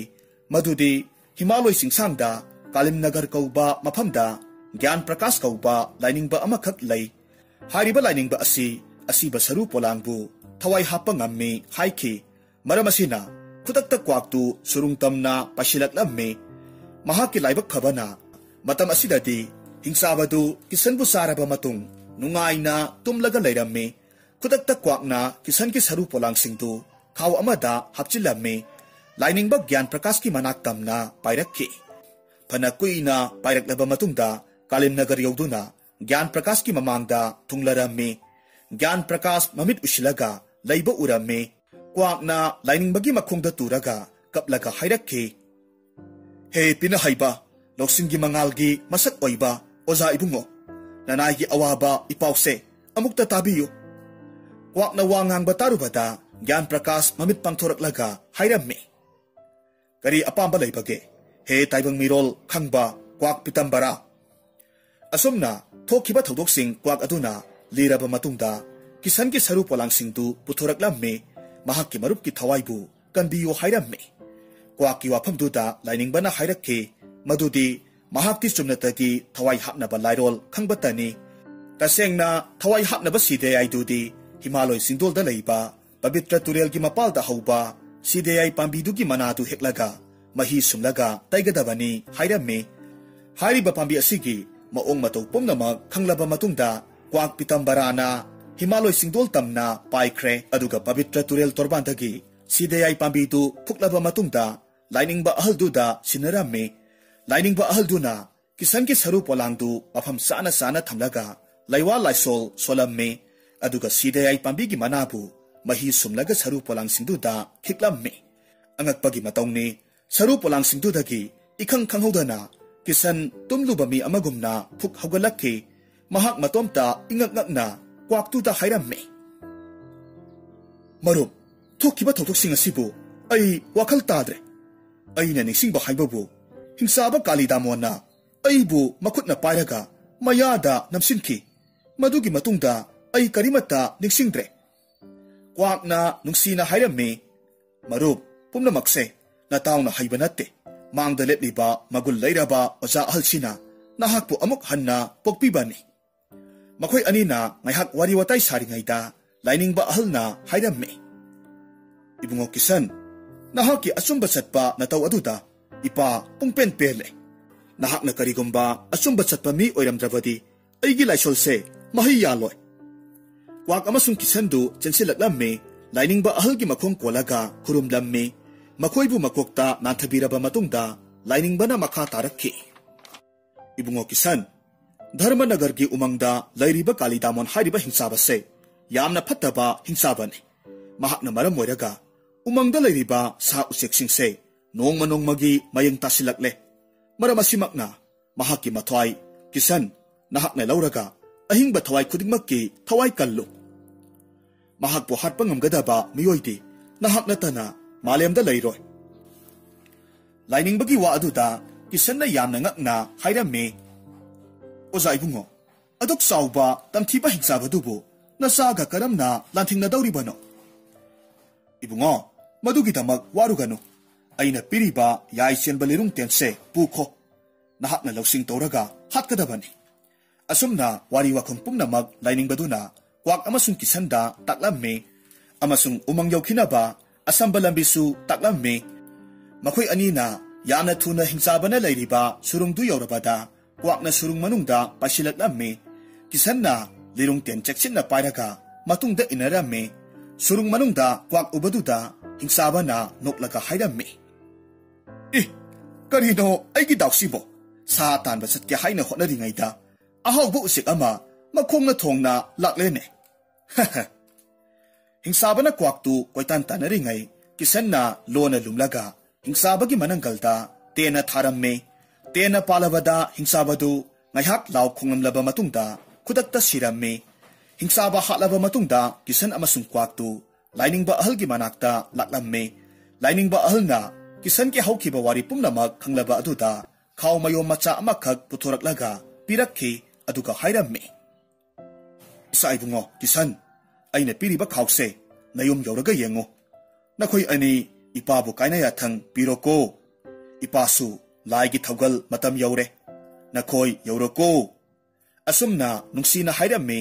ꯃꯗꯨꯗꯤ ꯍꯤꯃꯥꯂꯣꯏ ꯆꯤꯡꯁꯥꯡꯗ ꯀꯥꯂꯤꯝꯅꯒꯔ ꯀꯧꯕ ꯃꯐꯝꯗ ꯒ꯭ꯌꯥꯟ ꯄ꯭ꯔꯀꯥꯁ ꯀꯧꯕ ꯂꯥꯏꯅꯤꯡꯕ ꯑꯃꯈꯛ ꯂꯩ꯫ ꯍꯥꯏꯔꯤꯕ ꯂꯥꯏꯅꯤꯡꯕ ꯑꯁꯤ ꯑꯁꯤꯕ ꯁꯔꯨ ꯄꯣꯂꯥꯡꯕꯨ ꯊꯋꯥꯏ ꯍꯥꯞꯄ ꯉꯝꯃꯤ ꯍꯥꯏꯈꯤ꯫ ꯃꯔꯝ ꯑꯁꯤꯅ ꯈꯨꯗꯛꯇ ꯀ꯭ꯋꯥꯛꯇꯨ ꯁꯨꯔꯨꯡ ꯇꯝꯅ ꯄꯥꯏꯁꯤꯜꯂꯛꯂꯝꯃꯤ꯫ ꯃꯍꯥꯛꯀꯤ ꯂꯥꯏꯕꯛ ꯐꯕꯅ ꯃꯇꯝ ꯑꯁꯤꯗꯗꯤ ꯍꯤꯡꯆꯥꯕꯗꯨ ꯀꯤꯁꯟꯕꯨ ꯆꯥꯔꯕ ꯃꯇꯨꯡ ꯅꯨꯡꯉꯥꯏꯅ ꯇꯨꯝꯂꯒ ꯂꯩꯔꯝꯃꯤ꯫ ꯈꯨꯗꯛꯇ ꯀ꯭ꯋꯥꯛꯅ ꯀꯤꯁꯟꯒꯤ ꯁꯔꯨ ꯄꯣꯂꯥꯡꯁꯤꯡꯗꯨ ꯈꯥꯎ ꯑꯃꯗ ꯍꯥꯞꯆꯤꯜꯂꯝꯃꯤ꯫ ꯂꯥꯏꯅꯤꯡꯕ ꯒ꯭ꯌꯥꯟ ꯄ꯭ꯔꯀꯥꯁꯀꯤ ꯃꯅꯥꯛ ꯇꯝꯅ ꯄꯥꯏꯔꯛꯈꯤ꯫ ꯐꯅ ꯀꯨꯏꯅ ꯄꯥꯏꯔꯛꯂꯕ ꯃꯇꯨꯡꯗ ꯀꯥꯂꯤꯝꯅꯒꯔ ꯌꯧꯗꯨꯅ ꯒ꯭ꯌꯥꯟ ꯄ꯭ꯔꯀꯥꯁꯀꯤ ꯃꯃꯥꯡꯗ ꯊꯨꯡꯂꯔꯝꯃꯤ꯫ ꯒ꯭ꯌꯥꯟ ꯄ꯭ꯔꯀꯥꯁ ꯃꯃꯤꯠ ꯎꯏꯁꯤꯜꯂꯒ ꯂꯩꯕ ꯎꯔꯝꯃꯤ꯫ ꯀ꯭ꯋꯥꯛꯅ ꯂꯥꯏꯅꯤꯡꯕꯒꯤ ꯃꯈꯣꯡꯗ ꯇꯨꯔꯒ ꯀꯞꯂꯒ ꯍꯥꯏꯔꯛꯈꯤ, "ꯍꯦ ꯄꯤꯅꯍꯩꯕ, ꯂꯧꯁꯤꯡꯒꯤ ꯃꯉꯥꯜꯒꯤ ꯃꯁꯛ ꯑꯣꯏꯕ ꯑꯣꯖꯥ ꯏꯕꯨꯡꯉꯣ, ꯅꯅꯥꯏꯒꯤ ꯑꯋꯥꯕ ꯏꯄꯥꯎꯁꯦ ꯑꯃꯨꯛꯇ ꯇꯥꯕꯤꯌꯨ꯫" ꯀ꯭ꯋꯥꯛꯅ ꯋꯥ ꯉꯥꯡꯕ ꯇꯥꯔꯨꯕꯗ ꯒ꯭ꯌꯥꯟ ꯄ꯭ꯔꯀꯥꯁ ꯃꯃꯤꯠ ꯄꯥꯡꯊꯣꯔꯛꯂꯒ ꯍꯥꯏꯔꯝꯃꯤ, "ꯀꯔꯤ ꯑꯄꯥꯝꯕ ꯂꯩꯕꯒꯦ, ꯍꯦ ꯇꯥꯏꯕꯪ ꯃꯤꯔꯣꯜ ꯈꯪꯕ ꯀ꯭ꯋꯥꯛ ꯄꯤꯇꯝꯕꯔꯥ?" ꯑꯁꯨꯝꯅ ꯊꯣꯛꯈꯤꯕ ꯊꯧꯗꯣꯛꯁꯤꯡ ꯀ꯭ꯋꯥꯛ ꯑꯗꯨꯅ ꯂꯤꯔꯕ ꯃꯇꯨꯡꯗ ꯀꯤꯁꯟꯒꯤ ꯁꯔꯨ ꯄꯣꯂꯥꯡꯁꯤꯡꯗꯨ ꯄꯨꯊꯣꯔꯛꯂꯝꯃꯤ꯫ ꯃꯍꯥꯛꯀꯤ ꯃꯔꯨꯞꯀꯤ ꯊꯋꯥꯏꯕꯨ ꯀꯟꯕꯤꯌꯨ ꯍꯥꯏꯔꯝꯃꯤ꯫ ꯀ꯭ꯋꯥꯛꯀꯤ ꯋꯥꯐꯝꯗꯨꯗ ꯂꯥꯏꯅꯤꯡꯕꯅ ꯍꯥꯏꯔꯛꯈꯤ ꯃꯗꯨꯗꯤ ꯃꯍꯥꯛꯇꯤ ꯆꯨꯝꯅꯇꯒꯤ ꯊꯋꯥꯏ ꯍꯥꯞꯅꯕ ꯂꯥꯏꯔꯣꯜ ꯈꯪꯕꯇꯅꯤ꯫ ꯇꯁꯦꯡꯅ ꯊꯋꯥꯏ ꯍꯥꯞꯅꯕ ꯁꯤꯗꯦꯌꯥꯏꯗꯨꯗꯤ ꯍꯤꯃꯥꯂꯣꯏ ꯆꯤꯡꯗꯣꯜꯗ ꯂꯩꯕ ꯄꯕꯤꯇ꯭ꯔ ꯇꯨꯔꯦꯜꯒꯤ ꯃꯄꯥꯜꯗ ꯍꯧꯕ ꯁꯤꯗꯦꯌꯥꯏ ꯄꯥꯝꯕꯤꯗꯨꯒꯤ ꯃꯅꯥꯗꯨ ꯍꯦꯛꯂꯒ ꯃꯍꯤ ꯁꯨꯝꯂꯒ ꯇꯩꯒꯗꯕꯅꯤ ꯍꯥꯏꯔꯝꯃꯤ꯫ ꯍꯥꯏꯔꯤꯕ ꯄꯥꯝꯕꯤ ꯑꯁꯤꯒꯤ ꯃꯑꯣꯡ ꯃꯇꯧ ꯄꯨꯝꯅꯃꯛ ꯈꯪꯂꯕ ꯃꯇꯨꯡꯗ ꯀ꯭ꯋꯥꯛ ꯄꯤꯇꯝꯕꯔꯥꯅ ꯍꯤꯃꯥꯂꯣꯏ ꯆꯤꯡꯗꯣꯜ ꯇꯝꯅ ꯄꯥꯏꯈ꯭ꯔꯦ, ꯑꯗꯨꯒ ꯄꯕꯤꯇ꯭ꯔ ꯇꯨꯔꯦꯜ ꯇꯣꯔꯕꯥꯟꯗꯒꯤ ꯁꯤꯗꯦꯌꯥꯏ ꯄꯥꯝꯕꯤꯗꯨ ꯐꯨꯛꯂꯕ ꯃꯇꯨꯡꯗ ꯂꯥꯏꯅꯤꯡꯕ ꯑꯍꯜꯗꯨꯗ ꯁꯤꯟꯅꯔꯝꯃꯤ꯫ ꯂꯥꯏꯅꯤꯡꯕ ꯑꯍꯜꯗꯨꯅ ꯀꯤꯁꯟꯒꯤ ꯁꯔꯨ ꯄꯣꯂꯥꯡꯗꯨ ꯃꯐꯝ ꯆꯥꯅ ꯆꯥꯅ ꯊꯝꯂꯒ ꯂꯩꯋꯥ ꯂꯥꯏꯁꯣꯜ ꯁꯣꯜꯂꯝꯃꯤ, ꯑꯗꯨꯒ ꯁꯤꯗꯦꯌꯥꯏ ꯄꯥꯝꯕꯤꯒꯤ ꯃꯅꯥꯕꯨ ꯃꯍꯤ ꯁꯨꯝꯂꯒ ꯁꯔꯨ ꯄꯣꯂꯥꯡꯁꯤꯡꯗꯨꯗ ꯈꯤꯛꯂꯝꯃꯤ꯫ ꯑꯉꯛꯄꯒꯤ ꯃꯇꯧꯅꯤ, ꯁꯔꯨ ꯄꯣꯂꯥꯡꯁꯤꯡꯗꯨꯗꯒꯤ ꯏꯈꯪ ꯈꯪꯍꯧꯗꯅ ꯀꯤꯁꯟ ꯇꯨꯝꯂꯨꯕ ꯃꯤ ꯑꯃꯒꯨꯝꯅ ꯐꯨꯛ ꯍꯧꯒꯠꯂꯛꯈꯤ꯫ ꯃꯍꯥꯛ ꯃꯇꯣꯝꯇ ꯏꯉꯛ ꯉꯛꯅ ꯀ꯭ꯋꯥꯛꯇꯨꯗ ꯍꯥꯏꯔꯝꯃꯤ, "ꯃꯔꯨꯞ, ꯊꯣꯛꯈꯤꯕ ꯊꯧꯗꯣꯛꯁꯤꯡ ꯑꯁꯤꯕꯨ ꯑꯩ ꯋꯥꯈꯜ ꯇꯥꯗ꯭ꯔꯦ꯫ ꯑꯩꯅ ꯅꯤꯡꯁꯤꯡꯕ ꯍꯥꯏꯕꯕꯨ ꯍꯤꯡꯆꯥꯕ ꯀꯥꯂꯤꯗꯥꯃꯣꯟꯅ ꯑꯩꯕꯨ ꯃꯈꯨꯠꯅ ꯄꯥꯏꯔꯒ ꯃꯌꯥꯗ ꯅꯝꯁꯤꯟꯈꯤ꯫ ꯃꯗꯨꯒꯤ ꯃꯇꯨꯡꯗ ꯑꯩ ꯀꯔꯤꯃꯠꯇ ꯅꯤꯡꯁꯤꯡꯗ꯭ꯔꯦ꯫" ꯀ꯭ꯋꯥꯛꯅ ꯅꯨꯡꯁꯤꯅ ꯍꯥꯏꯔꯝꯃꯤ, "ꯃꯔꯨꯞ, ꯄꯨꯝꯅꯃꯛꯁꯦ ꯅꯇꯥꯎꯅ ꯍꯩꯕ ꯅꯠꯇꯦ꯫ ꯃꯥꯡꯗ ꯂꯦꯞꯂꯤꯕ ꯃꯒꯨꯟ ꯂꯩꯔꯕ ꯑꯣꯖꯥ ꯑꯍꯜꯁꯤꯅ ꯅꯍꯥꯛꯄꯨ ꯑꯃꯨꯛ ꯍꯟꯅ ꯄꯣꯛꯄꯤꯕꯅꯤ꯫" ꯃꯈꯣꯏ ꯑꯅꯤꯅ ꯉꯥꯏꯍꯥꯛ ꯋꯥꯔꯤ ꯋꯥꯇꯥꯏ ꯁꯥꯔꯤꯉꯩꯗ ꯂꯥꯏꯅꯤꯡꯕ ꯑꯍꯜꯅ ꯍꯥꯏꯔꯝꯃꯤ, "ꯏꯕꯨꯡꯉꯣ ꯀꯤꯁꯟ, ꯅꯍꯥꯛꯀꯤ ꯑꯆꯨꯝꯕ ꯆꯠꯄ ꯅꯇꯧ ꯑꯗꯨꯗ ꯏꯄꯥ ꯄꯨꯡꯄꯦꯟ ꯄꯦꯜꯂꯦ꯫ ꯅꯍꯥꯛꯅ ꯀꯔꯤꯒꯨꯝꯕ ꯑꯆꯨꯝꯕ ꯆꯠꯄ ꯃꯤ ꯑꯣꯏꯔꯝꯗ꯭ꯔꯕꯗꯤ ꯑꯩꯒꯤ ꯂꯥꯏꯁꯣꯜꯁꯦ ꯃꯍꯩ ꯌꯥꯜꯂꯣꯏ꯫" ꯀ꯭ꯋꯥꯛ ꯑꯃꯁꯨꯡ ꯀꯤꯁꯟꯗꯨ ꯆꯦꯟꯁꯤꯜꯂꯛꯂꯝꯃꯤ꯫ ꯂꯥꯏꯅꯤꯡꯕ ꯑꯍꯜꯒꯤ ꯃꯈꯣꯡ ꯀꯣꯜꯂꯒ ꯈꯨꯔꯨꯝꯂꯝꯃꯤ꯫ ꯃꯈꯣꯏꯕꯨ ꯃꯀꯣꯛꯇ ꯅꯥꯟꯊꯕꯤꯔꯕ ꯃꯇꯨꯡꯗ ꯂꯥꯏꯅꯤꯡꯕꯅ ꯃꯈꯥ ꯇꯥꯔꯛꯈꯤ, "ꯏꯕꯨꯡꯉꯣ ꯀꯤꯁꯟ, ꯙꯔꯃꯅꯒꯔꯒꯤ ꯎꯃꯪꯗ ꯂꯩꯔꯤꯕ ꯀꯥꯂꯤꯗꯥꯃꯣꯟ ꯍꯥꯏꯔꯤꯕ ꯍꯤꯡꯆꯥꯕꯁꯦ ꯌꯥꯝꯅ ꯐꯠꯇꯕ ꯍꯤꯡꯆꯥꯕꯅꯤ꯫ ꯃꯍꯥꯛꯅ ꯃꯔꯝ ꯑꯣꯏꯔꯒ ꯎꯃꯪꯗ ꯂꯩꯔꯤꯕ ꯁꯥ ꯎꯆꯦꯛꯁꯤꯡꯁꯦ ꯅꯣꯡꯃ ꯅꯣꯡꯃꯒꯤ ꯃꯌꯦꯡ ꯇꯥꯁꯤꯜꯂꯛꯂꯦ꯫ ꯃꯔꯝ ꯑꯁꯤꯃꯛꯅ ꯃꯍꯥꯛꯀꯤ ꯃꯊ꯭ꯋꯥꯏ, ꯀꯤꯁꯟ, ꯅꯍꯥꯛꯅ ꯂꯧꯔꯒ ꯑꯍꯤꯡꯕ ꯊꯋꯥꯏ ꯈꯨꯗꯤꯡꯃꯛꯀꯤ ꯊꯋꯥꯏ ꯀꯜꯂꯨ꯫ ꯃꯍꯥꯛꯄꯨ ꯍꯥꯠꯄ ꯉꯝꯒꯗꯕ ꯃꯤꯑꯣꯏꯗꯤ ꯅꯍꯥꯛ ꯅꯠꯇꯅ ꯃꯥꯂꯦꯝꯗ ꯂꯩꯔꯣꯏ꯫" ꯂꯥꯏꯅꯤꯡꯕꯒꯤ ꯋꯥ ꯑꯗꯨꯗ ꯀꯤꯁꯟꯅ ꯌꯥꯝꯅ ꯉꯛꯅ ꯍꯥꯏꯔꯝꯃꯤ, "ꯑꯣꯖꯥ ꯏꯕꯨꯡꯉꯣ, ꯑꯗꯨꯛ ꯆꯥꯎꯕ ꯇꯝꯊꯤꯕ ꯍꯤꯡꯆꯥꯕꯗꯨꯕꯨ ꯅꯆꯥꯒ ꯀꯔꯝꯅ ꯂꯥꯟꯊꯦꯡꯅꯗꯧꯔꯤꯕꯅꯣ?" "ꯏꯕꯨꯡꯉꯣ, ꯃꯗꯨꯒꯤꯗꯃꯛ ꯋꯥꯔꯨꯒꯅꯨ꯫ ꯑꯩꯅ ꯄꯤꯔꯤꯕ ꯌꯥꯏ ꯆꯦꯟꯕ ꯂꯤꯔꯨꯡ ꯇꯦꯟꯁꯦ ꯄꯨꯈꯣ꯫ ꯅꯍꯥꯛꯅ ꯂꯧꯁꯤꯡ ꯇꯧꯔꯒ ꯍꯥꯠꯀꯗꯕꯅꯤ꯫" ꯑꯁꯨꯝꯅ ꯋꯥꯔꯤ ꯋꯥꯈꯨꯝ ꯄꯨꯝꯅꯃꯛ ꯂꯥꯏꯅꯤꯡꯕꯗꯨꯅ ꯀ꯭ꯋꯥꯛ ꯑꯃꯁꯨꯡ ꯀꯤꯁꯟꯗ ꯇꯥꯛꯂꯝꯃꯤ, ꯑꯃꯁꯨꯡ ꯎꯃꯪ ꯌꯧꯈꯤꯅꯕ ꯑꯁꯝꯕ ꯂꯝꯕꯤꯁꯨ ꯇꯥꯛꯂꯝꯃꯤ꯫ ꯃꯈꯣꯏ ꯑꯅꯤꯅ ꯌꯥꯝꯅ ꯊꯨꯅ ꯍꯤꯡꯆꯥꯕꯅ ꯂꯩꯔꯤꯕ ꯁꯨꯔꯨꯡꯗꯨ ꯌꯧꯔꯕꯗ, ꯀ꯭ꯋꯥꯛꯅ ꯁꯨꯔꯨꯡ ꯃꯅꯨꯡꯗ ꯄꯥꯏꯁꯤꯜꯂꯛꯂꯝꯃꯤ꯫ ꯀꯤꯁꯟꯅ ꯂꯤꯔꯨꯡ ꯇꯦꯟ ꯆꯦꯛꯁꯤꯟꯅ ꯄꯥꯏꯔꯒ ꯃꯇꯨꯡꯗ ꯏꯟꯅꯔꯝꯃꯤ꯫ ꯁꯨꯔꯨꯡ ꯃꯅꯨꯡꯗ ꯀ꯭ꯋꯥꯛ ꯎꯕꯗꯨꯗ ꯍꯤꯡꯆꯥꯕꯅ ꯅꯣꯛꯂꯒ ꯍꯥꯏꯔꯝꯃꯤ, "ꯏ, ꯀꯔꯤꯅꯣ ꯑꯩꯒꯤ ꯗꯥꯎꯁꯤꯕꯣ? ꯁꯥ ꯇꯥꯟꯕ ꯆꯠꯀꯦ ꯍꯥꯏꯅ ꯍꯣꯠꯅꯔꯤꯉꯩꯗ ꯑꯍꯥꯎꯕ ꯎꯆꯦꯛ ꯑꯃ ꯃꯈꯣꯡꯅ ꯊꯣꯡꯅ ꯂꯥꯛꯂꯦꯅꯦ꯫" ꯍꯤꯡꯆꯥꯕꯅ ꯀ꯭ꯋꯥꯛꯇꯨ ꯀꯣꯏꯇꯥꯟ ꯇꯥꯟꯅꯔꯤꯉꯩ, ꯀꯤꯁꯟꯅ ꯂꯣꯟꯅ ꯂꯨꯝꯂꯒ ꯍꯤꯡꯆꯥꯕꯒꯤ ꯃꯅꯪꯒꯜꯗ ꯇꯦꯟꯅ ꯊꯥꯔꯝꯃꯤ꯫ ꯇꯦꯟꯅ ꯄꯥꯜꯂꯕꯗ ꯍꯤꯡꯆꯥꯕꯗꯨ ꯉꯥꯏꯍꯥꯛ ꯂꯥꯎ ꯈꯣꯡꯂꯝꯂꯕ ꯃꯇꯨꯡꯗ ꯈꯨꯗꯛꯇ ꯁꯤꯔꯝꯃꯤ꯫ ꯍꯤꯡꯆꯥꯕ ꯍꯥꯠꯂꯕ ꯃꯇꯨꯡꯗ ꯀꯤꯁꯟ ꯑꯃꯁꯨꯡ ꯀ꯭ꯋꯥꯛꯇꯨ ꯂꯥꯏꯅꯤꯡꯕ ꯑꯍꯜꯒꯤ ꯃꯅꯥꯛꯇ ꯂꯥꯛꯂꯝꯃꯤ꯫ ꯂꯥꯏꯅꯤꯡꯕ ꯑꯍꯜꯅ ꯀꯤꯁꯟꯒꯤ ꯍꯧꯈꯤꯕ ꯋꯥꯔꯤ ꯄꯨꯝꯅꯃꯛ ꯈꯪꯂꯕ ꯑꯗꯨꯗ ꯈꯥꯎ ꯃꯌꯣꯝ ꯃꯆꯥ ꯑꯃꯈꯛ ꯄꯨꯊꯣꯔꯛꯂꯒ ꯄꯤꯔꯛꯈꯤ, ꯑꯗꯨꯒ ꯍꯥꯏꯔꯝꯃꯤ, "ꯏꯆꯥ ꯏꯕꯨꯡꯉꯣ ꯀꯤꯁꯟ, ꯑꯩꯅ ꯄꯤꯔꯤꯕ ꯈꯥꯎꯁꯦ ꯅꯌꯨꯝ ꯌꯧꯔꯒ ꯌꯦꯡꯉꯨ꯫ ꯅꯈꯣꯏ ꯑꯅꯤ ꯏꯄꯥꯕꯨ ꯀꯥꯏꯅ ꯌꯥꯊꯪ ꯄꯤꯔꯣꯀꯣ꯫ ꯏꯄꯥꯁꯨ ꯂꯥꯏꯒꯤ ꯊꯧꯒꯜ ꯃꯇꯝ ꯌꯧꯔꯦ꯫ ꯅꯈꯣꯏ ꯌꯧꯔꯣꯀꯣ"꯫ ꯑꯁꯨꯝꯅ ꯅꯨꯡꯁꯤꯅ ꯍꯥꯏꯔꯝꯃꯤ꯫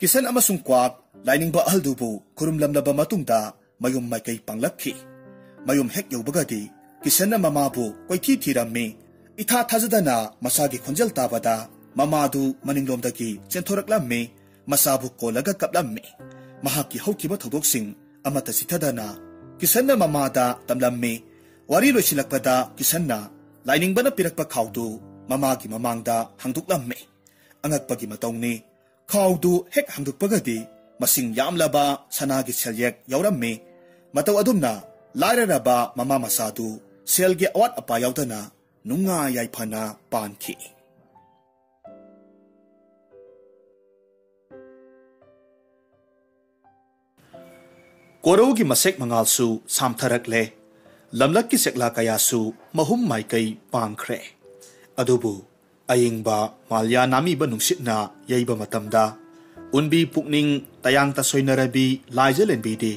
ꯀꯤꯁꯟ ꯑꯃꯁꯨꯡ ꯀ꯭ꯋꯥꯛ ꯂꯥꯏꯅꯤꯡꯕ ꯑꯍꯜꯗꯨꯕꯨ ꯈꯨꯔꯨꯝꯂꯝꯂꯕ ꯃꯇꯨꯡꯗ ꯃꯌꯨꯝ ꯃꯥꯏꯀꯩ ꯄꯥꯡꯂꯛꯈꯤ꯫ ꯃꯌꯨꯝ ꯍꯦꯛ ꯌꯧꯕꯒꯗꯤ ꯀꯤꯁꯟꯅ ꯃꯃꯥꯕꯨ ꯀꯣꯏꯊꯤ ꯊꯤꯔꯝꯃꯤ꯫ ꯏꯊꯥ ꯊꯥꯖꯗꯅ ꯃꯁꯥꯒꯤ ꯈꯣꯟꯖꯦꯜ ꯇꯥꯕꯗ ꯃꯃꯥꯗꯨ ꯃꯅꯤꯡꯂꯣꯝꯗꯒꯤ ꯆꯦꯟꯊꯣꯔꯛꯂꯝꯃꯤ꯫ ꯃꯆꯥꯕꯨ ꯀꯣꯜꯂꯒ ꯀꯞꯂꯝꯃꯤ꯫ ꯃꯍꯥꯛꯀꯤ ꯍꯧꯈꯤꯕ ꯊꯧꯗꯣꯛꯁꯤꯡ ꯑꯃꯠꯇ ꯆꯤꯊꯗꯅ ꯀꯤꯁꯟꯅ ꯃꯃꯥꯗ ꯇꯝꯂꯝꯃꯤ꯫ ꯋꯥꯔꯤ ꯂꯣꯏꯁꯤꯜꯂꯛꯄꯗ ꯀꯤꯁꯟꯅ ꯂꯥꯏꯅꯤꯡꯕꯅ ꯄꯤꯔꯛꯄ ꯈꯥꯎꯗꯨ ꯃꯃꯥꯒꯤ ꯃꯃꯥꯡꯗ ꯍꯥꯡꯗꯣꯛꯂꯝꯃꯤ꯫ ꯑꯉꯛꯄꯒꯤ ꯃꯇꯧꯅꯤ, ꯈꯥꯎꯗꯨ ꯍꯦꯛ ꯍꯥꯡꯗꯣꯛꯄꯒꯗꯤ ꯃꯁꯤꯡ ꯌꯥꯝꯂꯕ ꯁꯅꯥꯒꯤ ꯁꯦꯜꯌꯦꯛ ꯌꯥꯎꯔꯝꯃꯤ꯫ ꯃꯇꯧ ꯑꯗꯨꯝꯅ ꯂꯥꯏꯔꯔꯕ ꯃꯃꯥ ꯃꯆꯥꯗꯨ ꯁꯦꯜꯒꯤ ꯑꯋꯥꯠ ꯑꯄꯥ ꯌꯥꯎꯗꯅ ꯅꯨꯡꯉꯥꯏ ꯌꯥꯏꯐꯅ ꯄꯥꯟꯈꯤ꯫ ꯀꯣꯔꯧꯒꯤ ꯃꯁꯦꯛ ꯃꯉꯥꯜꯁꯨ ꯁꯥꯝꯊꯔꯛꯂꯦ꯫ ꯂꯝꯂꯛꯀꯤ ꯆꯦꯛꯂꯥ ꯀꯌꯥꯁꯨ ꯃꯍꯨꯝ ꯃꯥꯏꯀꯩ ꯄꯥꯡꯈ꯭ꯔꯦ꯫ ꯑꯗꯨꯕꯨ ꯑꯏꯪꯕ ꯃꯥꯂ꯭ꯌꯥ ꯅꯥꯃꯤꯕ ꯅꯨꯡꯁꯤꯠꯅ ꯌꯩꯕ ꯃꯇꯝꯗ ꯎꯟꯕꯤ ꯄꯨꯛꯅꯤꯡ ꯇꯌꯥꯡ ꯇꯁꯣꯏꯅꯔꯕꯤ ꯂꯥꯏꯖꯂꯦꯟꯕꯤꯗꯤ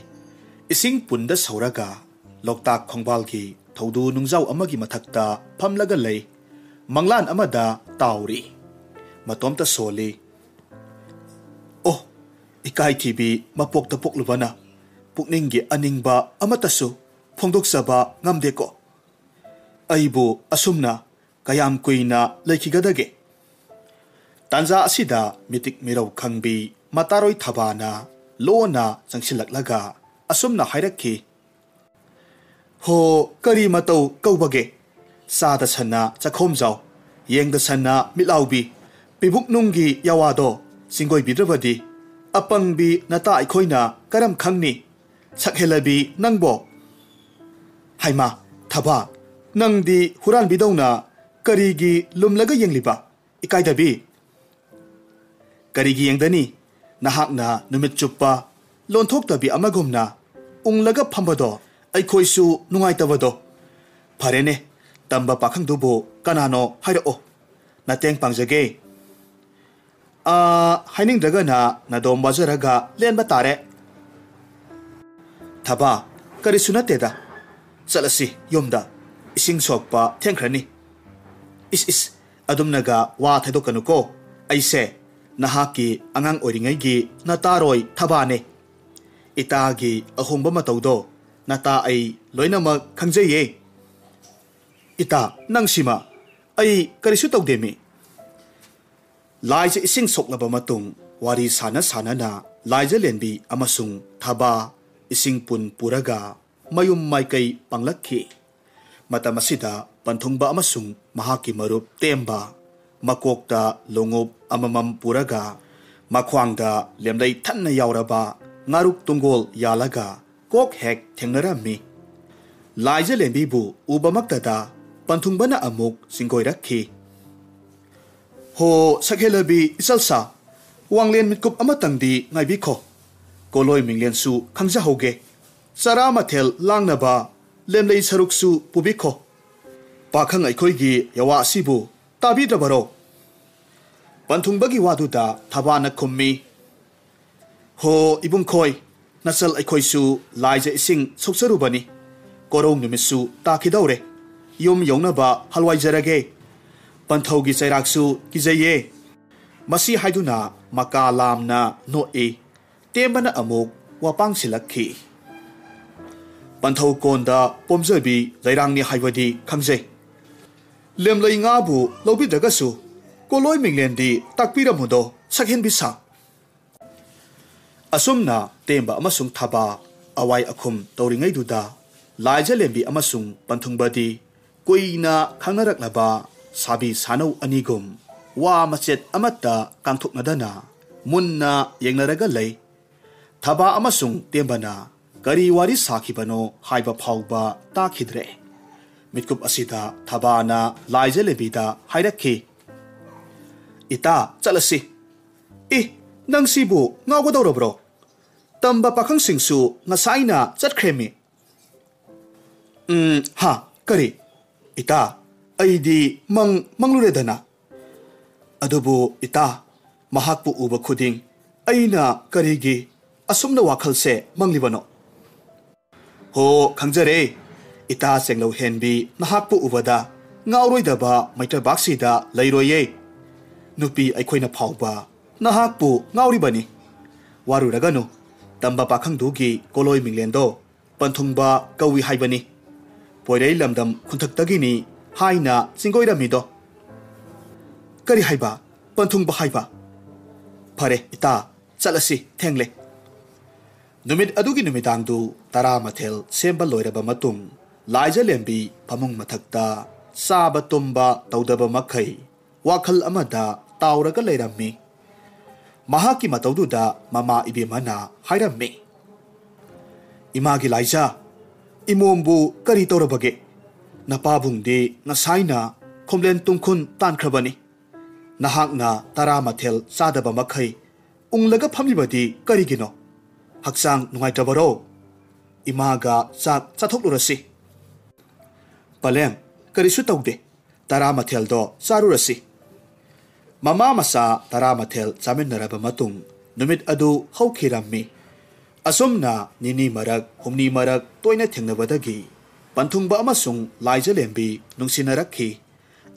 ꯏꯁꯤꯡ ꯄꯨꯟꯗ ꯁꯧꯔꯒ ꯂꯣꯛꯇꯥꯛ ꯈꯣꯡꯕꯥꯜꯒꯤ ꯊꯧꯗꯨ ꯅꯨꯡꯖꯥꯎ ꯑꯃꯒꯤ ꯃꯊꯛꯇ ꯐꯝꯂꯒ ꯂꯩ꯫ ꯃꯪꯂꯥꯟ ꯑꯃꯗ ꯇꯥꯎꯔꯤ꯫ ꯃꯇꯣꯝꯇ ꯁꯣꯜꯂꯤ꯫ ꯑꯣ, ꯏꯀꯥꯏꯊꯤꯕꯤ ꯃꯄꯣꯛꯇ ꯄꯣꯛꯂꯨꯕꯅ ꯄꯨꯛꯅꯤꯡꯒꯤ ꯑꯅꯤꯡꯕ ꯑꯃꯠꯇꯁꯨ ꯐꯣꯡꯗꯣꯛꯆꯕ ꯉꯝꯗꯦꯀꯣ꯫ ꯑꯩꯕꯨ ꯑꯁꯨꯝꯅ ꯀꯌꯥꯝ ꯀꯨꯏꯅ ꯂꯩꯈꯤꯒꯗꯒꯦ? ꯇꯥꯟꯖꯥ ꯑꯁꯤꯗ ꯃꯤꯇꯤꯛ ꯃꯤꯔꯧ ꯈꯪꯕꯤ ꯃꯇꯥꯔꯣꯏ ꯊꯕꯥꯅ ꯂꯣꯟꯅ ꯆꯪꯁꯤꯜꯂꯛꯂꯒ ꯑꯁꯨꯝꯅ ꯍꯥꯏꯔꯛꯈꯤ, "ꯍꯣ, ꯀꯔꯤ ꯃꯇꯧ ꯀꯧꯕꯒꯦ? ꯆꯥꯗ ꯁꯟꯅ ꯆꯥꯛꯈꯣꯝꯖꯥꯎ, ꯌꯦꯡꯗ ꯁꯟꯅ ꯃꯤꯠꯂꯥꯎꯕꯤ, ꯄꯤꯕꯨꯛꯅꯨꯡꯒꯤ ꯌꯥꯋꯥꯗꯣ ꯆꯤꯡꯒꯣꯏꯕꯤꯗ꯭ꯔꯕꯗꯤ ꯑꯄꯪꯕꯤ ꯅꯇꯥ ꯑꯩꯈꯣꯏꯅ ꯀꯔꯝ ꯈꯪꯅꯤ? ꯁꯛꯍꯦꯜꯂꯕꯤ ꯅꯪꯕꯣ!" ꯍꯩꯃꯥ, ꯊꯕꯥ, ꯅꯪꯗꯤ ꯍꯨꯔꯥꯟꯕꯤꯗꯧꯅ ꯀꯔꯤꯒꯤ ꯂꯨꯝꯂꯒ ꯌꯦꯡꯂꯤꯕ, ꯏꯀꯥꯏꯗꯕꯤ? ꯀꯔꯤꯒꯤ ꯌꯦꯡꯗꯅꯤ? ꯅꯍꯥꯛꯅ ꯅꯨꯃꯤꯠ ꯆꯨꯞꯄ ꯂꯣꯟꯊꯣꯛꯇꯕꯤ ꯑꯃꯒꯨꯝꯅ ꯎꯪꯂꯒ ꯐꯝꯕꯗꯣ ꯑꯩꯈꯣꯏꯁꯨ ꯅꯨꯡꯉꯥꯏꯇꯕꯗꯣ꯫ ꯐꯔꯦꯅꯦ, ꯇꯝꯕ ꯄꯥꯈꯪꯗꯨꯕꯨ ꯀꯅꯥꯅꯣ ꯍꯥꯏꯔꯛꯑꯣ, ꯃꯇꯦꯡ ꯄꯥꯡꯖꯒꯦ꯫ ꯑꯥ, ꯍꯥꯏꯅꯤꯡꯗ꯭ꯔꯒꯅ ꯅꯗꯣꯝ ꯋꯥꯖꯔꯒ ꯂꯦꯟꯕ ꯇꯥꯔꯦ꯫ ꯊꯕꯥ, ꯀꯔꯤꯁꯨ ꯅꯠꯇꯦꯗ꯫ ꯆꯠꯂꯁꯤ ꯌꯨꯝꯗ, ꯏꯁꯤꯡ ꯁꯣꯛꯄ ꯊꯦꯡꯈ꯭ꯔꯅꯤ꯫ ꯏꯁ ꯏꯁ, ꯑꯗꯨꯝꯅꯒ ꯋꯥ ꯊꯩꯗꯣꯛꯀꯅꯨꯀꯣ꯫ ꯑꯩꯁꯦ ꯅꯍꯥꯛꯀꯤ ꯑꯉꯥꯡ ꯑꯣꯏꯔꯤꯉꯩꯒꯤ ꯅꯇꯥꯔꯣꯏ ꯊꯕꯥꯅꯦ꯫ ꯏꯇꯥꯒꯤ ꯑꯍꯣꯡꯕ ꯃꯇꯧꯗꯣ ꯅꯇꯥ ꯑꯩ ꯂꯣꯏꯅꯃꯛ ꯈꯪꯖꯩꯌꯦ꯫ ꯏꯇꯥ, ꯅꯪꯁꯤꯃ꯫ ꯑꯩ ꯀꯔꯤꯁꯨ ꯇꯧꯗꯦꯃꯤ꯫ ꯂꯥꯏꯖ ꯏꯁꯤꯡ ꯁꯣꯛꯂꯕ ꯃꯇꯨꯡ ꯋꯥꯔꯤ ꯁꯥꯟꯅ ꯁꯥꯟꯅꯅ ꯂꯥꯏꯖ ꯂꯦꯟꯕꯤ ꯑꯃꯁꯨꯡ ꯊꯕꯥ ꯏꯁꯤꯡ ꯄꯨꯟ ꯄꯨꯔꯒ ꯃꯌꯨꯝ ꯃꯥꯏꯀꯩ ꯄꯥꯡꯂꯛꯈꯤ꯫ ꯃꯇꯝ ꯑꯁꯤꯗ ꯄꯟꯊꯨꯡꯕ ꯑꯃꯁꯨꯡ ꯃꯍꯥꯛꯀꯤ ꯃꯔꯨꯞ ꯇꯦꯝꯕ ꯃꯀꯣꯛꯇ ꯂꯣꯡꯎꯞ ꯑꯃꯃꯝ ꯄꯨꯔꯒ ꯃꯈ꯭ꯋꯥꯡꯗ ꯂꯦꯝꯂꯩ ꯊꯟꯅ ꯌꯥꯎꯔꯕ ꯉꯥꯔꯨꯛ ꯇꯨꯡꯒꯣꯜ ꯌꯥꯜꯂꯒ ꯀꯣꯛ ꯍꯦꯛ ꯊꯦꯡꯅꯔꯝꯃꯤ꯫ ꯂꯥꯏꯖ ꯂꯦꯝꯕꯤꯕꯨ ꯎꯕꯃꯛꯇꯗ ꯄꯟꯊꯨꯡꯕꯅ ꯑꯃꯨꯛ ꯆꯤꯡꯒꯣꯏꯔꯛꯈꯤ꯫ ꯍꯣ, ꯁꯛꯍꯦꯜꯂꯕꯤ ꯏꯆꯜꯁꯥ, ꯋꯥꯡꯂꯦꯟ ꯃꯤꯠꯀꯨꯞ ꯑꯃꯇꯪꯗꯤ ꯉꯥꯏꯕꯤꯈꯣ꯫ ꯀꯣꯂꯣꯏ ꯃꯤꯡꯂꯦꯟꯁꯨ ꯈꯪꯖꯍꯧꯒꯦ꯫ ꯆꯔꯥ ꯃꯊꯦꯜ ꯂꯥꯡꯅꯕ ꯂꯦꯝꯂꯩ ꯁꯔꯨꯛꯁꯨ ꯄꯨꯕꯤꯈꯣ꯫ ꯄꯥꯈꯪ ꯑꯩꯈꯣꯏꯒꯤ ꯌꯋꯥ ꯑꯁꯤꯕꯨ ꯇꯥꯕꯤꯗ꯭ꯔꯕꯔꯣ? ꯄꯟꯊꯨꯡꯕꯒꯤ ꯋꯥꯗꯨꯗ ꯊꯕꯥꯅ ꯈꯨꯝꯃꯤ, ꯍꯣ ꯏꯕꯨꯡꯈꯣꯏ, ꯅꯆꯜ ꯑꯩꯈꯣꯏꯁꯨ ꯂꯥꯏꯖ ꯏꯁꯤꯡ ꯁꯣꯛꯆꯔꯨꯕꯅꯤ꯫ ꯀꯣꯔꯧ ꯅꯨꯃꯤꯠꯁꯨ ꯇꯥꯈꯤꯗꯧꯔꯦ꯫ ꯌꯨꯝ ꯌꯧꯅꯕ ꯍꯜꯋꯥꯏꯖꯔꯒꯦ꯫ ꯄꯟꯊꯧꯒꯤ ꯆꯩꯔꯥꯛꯁꯨ ꯀꯤꯖꯩꯌꯦ꯫ ꯃꯁꯤ ꯍꯥꯏꯗꯨꯅ ꯃꯀꯥ ꯂꯥꯝꯅ ꯅꯣꯛꯏ꯫ ꯇꯦꯝꯕꯅ ꯑꯃꯨꯛ ꯋꯥꯄꯥꯡ ꯁꯤꯜꯂꯛꯈꯤ꯫ ꯄꯟꯊꯧ ꯀꯣꯟꯗ ꯄꯣꯝꯖꯕꯤ ꯂꯩꯔꯥꯡꯅꯤ ꯍꯥꯏꯕꯗꯤ ꯈꯪꯖꯩ꯫ ꯂꯦꯝꯂꯩ ꯉꯥꯕꯨ ꯂꯧꯕꯤꯗ꯭ꯔꯒꯁꯨ ꯀꯣꯂꯣꯏ ꯃꯤꯡꯂꯦꯟꯗꯤ ꯇꯥꯛꯄꯤꯔꯝꯃꯨꯗꯣ, ꯁꯛꯍꯦꯟꯕꯤ ꯁꯥ꯫ ꯑꯁꯨꯝꯅ ꯇꯦꯝꯕ ꯑꯃꯁꯨꯡ ꯊꯕꯥ ꯑꯋꯥꯏ ꯑꯈꯨꯝ ꯇꯧꯔꯤꯉꯩꯗꯨꯗ ꯂꯥꯏꯖꯂꯦꯝꯕꯤ ꯑꯃꯁꯨꯡ ꯄꯟꯊꯨꯡꯕꯗꯤ ꯀꯨꯏꯅ ꯈꯪꯅꯔꯛꯂꯕ ꯁꯥꯕꯤ ꯁꯥꯅꯧ ꯑꯅꯤꯒꯨꯝ ꯋꯥ ꯃꯆꯦꯠ ꯑꯃꯠꯇ ꯀꯥꯡꯊꯣꯛꯅꯗꯅ ꯃꯨꯟꯅ ꯌꯦꯡꯅꯔꯒ ꯂꯩ꯫ ꯊꯕꯥ ꯑꯃꯁꯨꯡ ꯇꯦꯝꯕꯅ ꯀꯔꯤ ꯋꯥꯔꯤ ꯁꯥꯈꯤꯕꯅꯣ ꯍꯥꯏꯕ ꯐꯥꯎꯕ ꯇꯥꯈꯤꯗ꯭ꯔꯦ꯫ ꯃꯤꯠꯀꯨꯞ ꯑꯁꯤꯗ ꯊꯕꯥꯅ ꯂꯥꯏꯖꯂꯦꯝꯕꯤꯗ ꯍꯥꯏꯔꯛꯈꯤ, "ꯏꯇꯥ, ꯆꯠꯂꯁꯤ꯫ ꯏ, ꯅꯪ ꯁꯤꯕꯨ ꯉꯥꯎꯒꯗꯧꯔꯕ꯭ꯔꯣ? ꯇꯝꯕ ꯄꯥꯈꯪꯁꯤꯡꯁꯨ ꯉꯁꯥꯏꯅ ꯆꯠꯈ꯭ꯔꯦꯃꯤ꯫" "ꯎꯝ, ꯍꯥ, ꯀꯔꯤ? ꯏꯇꯥ, ꯑꯩꯗꯤ ꯃꯪ ꯃꯪꯂꯨꯔꯦꯗꯅ꯫ ꯑꯗꯨꯕꯨ ꯏꯇꯥ, ꯃꯍꯥꯛꯄꯨ ꯎꯕ ꯈꯨꯗꯤꯡ ꯑꯩꯅ ꯀꯔꯤꯒꯤ ꯑꯁꯨꯝꯅ ꯋꯥꯈꯜꯁꯦ ꯃꯪꯂꯤꯕꯅꯣ?" "ꯍꯣ, ꯈꯪꯖꯔꯦ꯫ ꯏꯇꯥ ꯆꯦꯡꯂꯧ ꯍꯦꯟꯕꯤ ꯅꯍꯥꯛꯄꯨ ꯎꯕꯗ ꯉꯥꯎꯔꯣꯏꯗꯕ ꯃꯩꯇ꯭ꯔꯕꯥꯛꯁꯤꯗ ꯂꯩꯔꯣꯏꯌꯦ꯫ ꯅꯨꯄꯤ ꯑꯩꯈꯣꯏꯅ ꯐꯥꯎꯕ ꯅꯍꯥꯛꯄꯨ ꯉꯥꯎꯔꯤꯕꯅꯤ꯫ ꯋꯥꯔꯨꯔꯒꯅꯨ, ꯇꯝꯕ ꯄꯥꯈꯪꯗꯨꯒꯤ ꯀꯣꯂꯣꯏ ꯃꯤꯡꯂꯦꯟꯗꯣ ꯄꯟꯊꯨꯡꯕ ꯀꯧꯏ ꯍꯥꯏꯕꯅꯤ꯫ ꯄꯣꯏꯔꯩ ꯂꯝꯗꯝ ꯈꯨꯟꯊꯛꯇꯒꯤꯅꯤ ꯍꯥꯏꯅ ꯆꯤꯡꯒꯣꯏꯔꯝꯃꯤꯗꯣ꯫" "ꯀꯔꯤ ꯍꯥꯏꯕ? ꯄꯟꯊꯨꯡꯕ ꯍꯥꯏꯕ? ꯐꯔꯦ ꯏꯇꯥ, ꯆꯠꯂꯁꯤ, ꯊꯦꯡꯂꯦ꯫" ꯅꯨꯃꯤꯠ ꯑꯗꯨꯒꯤ ꯅꯨꯃꯤꯗꯥꯡꯗꯨ ꯇꯔꯥ ꯃꯊꯦꯜ ꯁꯦꯝꯕ ꯂꯣꯏꯔꯕ ꯃꯇꯨꯡ, ꯂꯥꯏꯖꯂꯦꯝꯕꯤ ꯐꯃꯨꯡ ꯃꯊꯛꯇ ꯆꯥꯕ ꯇꯨꯝꯕ ꯇꯧꯗꯕ ꯃꯈꯩ ꯋꯥꯈꯜ ꯑꯃꯗ ꯇꯥꯎꯔꯒ ꯂꯩꯔꯝꯃꯤ꯫ ꯃꯍꯥꯛꯀꯤ ꯃꯇꯧꯗꯨꯗ ꯃꯃꯥ ꯏꯕꯦꯝꯃꯅ ꯍꯥꯏꯔꯝꯃꯤ, "ꯏꯃꯥꯒꯤ ꯂꯥꯏꯖ, ꯏꯃꯣꯝꯕꯨ ꯀꯔꯤ ꯇꯧꯔꯕꯒꯦ? ꯅꯄꯥꯕꯨꯡꯗꯤ ꯉꯁꯥꯏꯅ ꯈꯣꯝꯂꯦꯟ ꯇꯨꯡꯈꯨꯟ ꯇꯥꯟꯈ꯭ꯔꯕꯅꯤ꯫ ꯅꯍꯥꯛꯅ ꯇꯔꯥ ꯃꯊꯦꯜ ꯆꯥꯗꯕ ꯃꯈꯩ ꯎꯪꯂꯒ ꯐꯝꯂꯤꯕꯗꯤ ꯀꯔꯤꯒꯤꯅꯣ? ꯍꯛꯆꯥꯡ ꯅꯨꯡꯉꯥꯏꯇꯕꯔꯣ? ꯏꯃꯥꯒ ꯆꯥꯛ ꯆꯥꯊꯣꯛꯂꯨꯔꯁꯤ꯫" "ꯄꯂꯦꯝ, ꯀꯔꯤꯁꯨ ꯇꯧꯗꯦ꯫ ꯇꯔꯥ ꯃꯊꯦꯜꯗꯣ ꯆꯥꯔꯨꯔꯁꯤ꯫" ꯃꯃꯥ ꯃꯆꯥ ꯇꯔꯥ ꯃꯊꯦꯜ ꯆꯥꯃꯤꯟꯅꯔꯕ ꯃꯇꯨꯡ, ꯅꯨꯃꯤꯠ ꯑꯗꯨ ꯍꯧꯈꯤꯔꯝꯃꯤ꯫ ꯑꯁꯨꯝꯅ ꯅꯤꯅꯤ ꯃꯔꯛ, ꯍꯨꯝꯅꯤ ꯃꯔꯛ ꯇꯣꯏꯅ ꯊꯦꯡꯅꯕꯗꯒꯤ ꯄꯟꯊꯨꯡꯕ ꯑꯃꯁꯨꯡ ꯂꯥꯏꯖꯂꯦꯝꯕꯤ ꯅꯨꯡꯁꯤꯅꯔꯛꯈꯤ꯫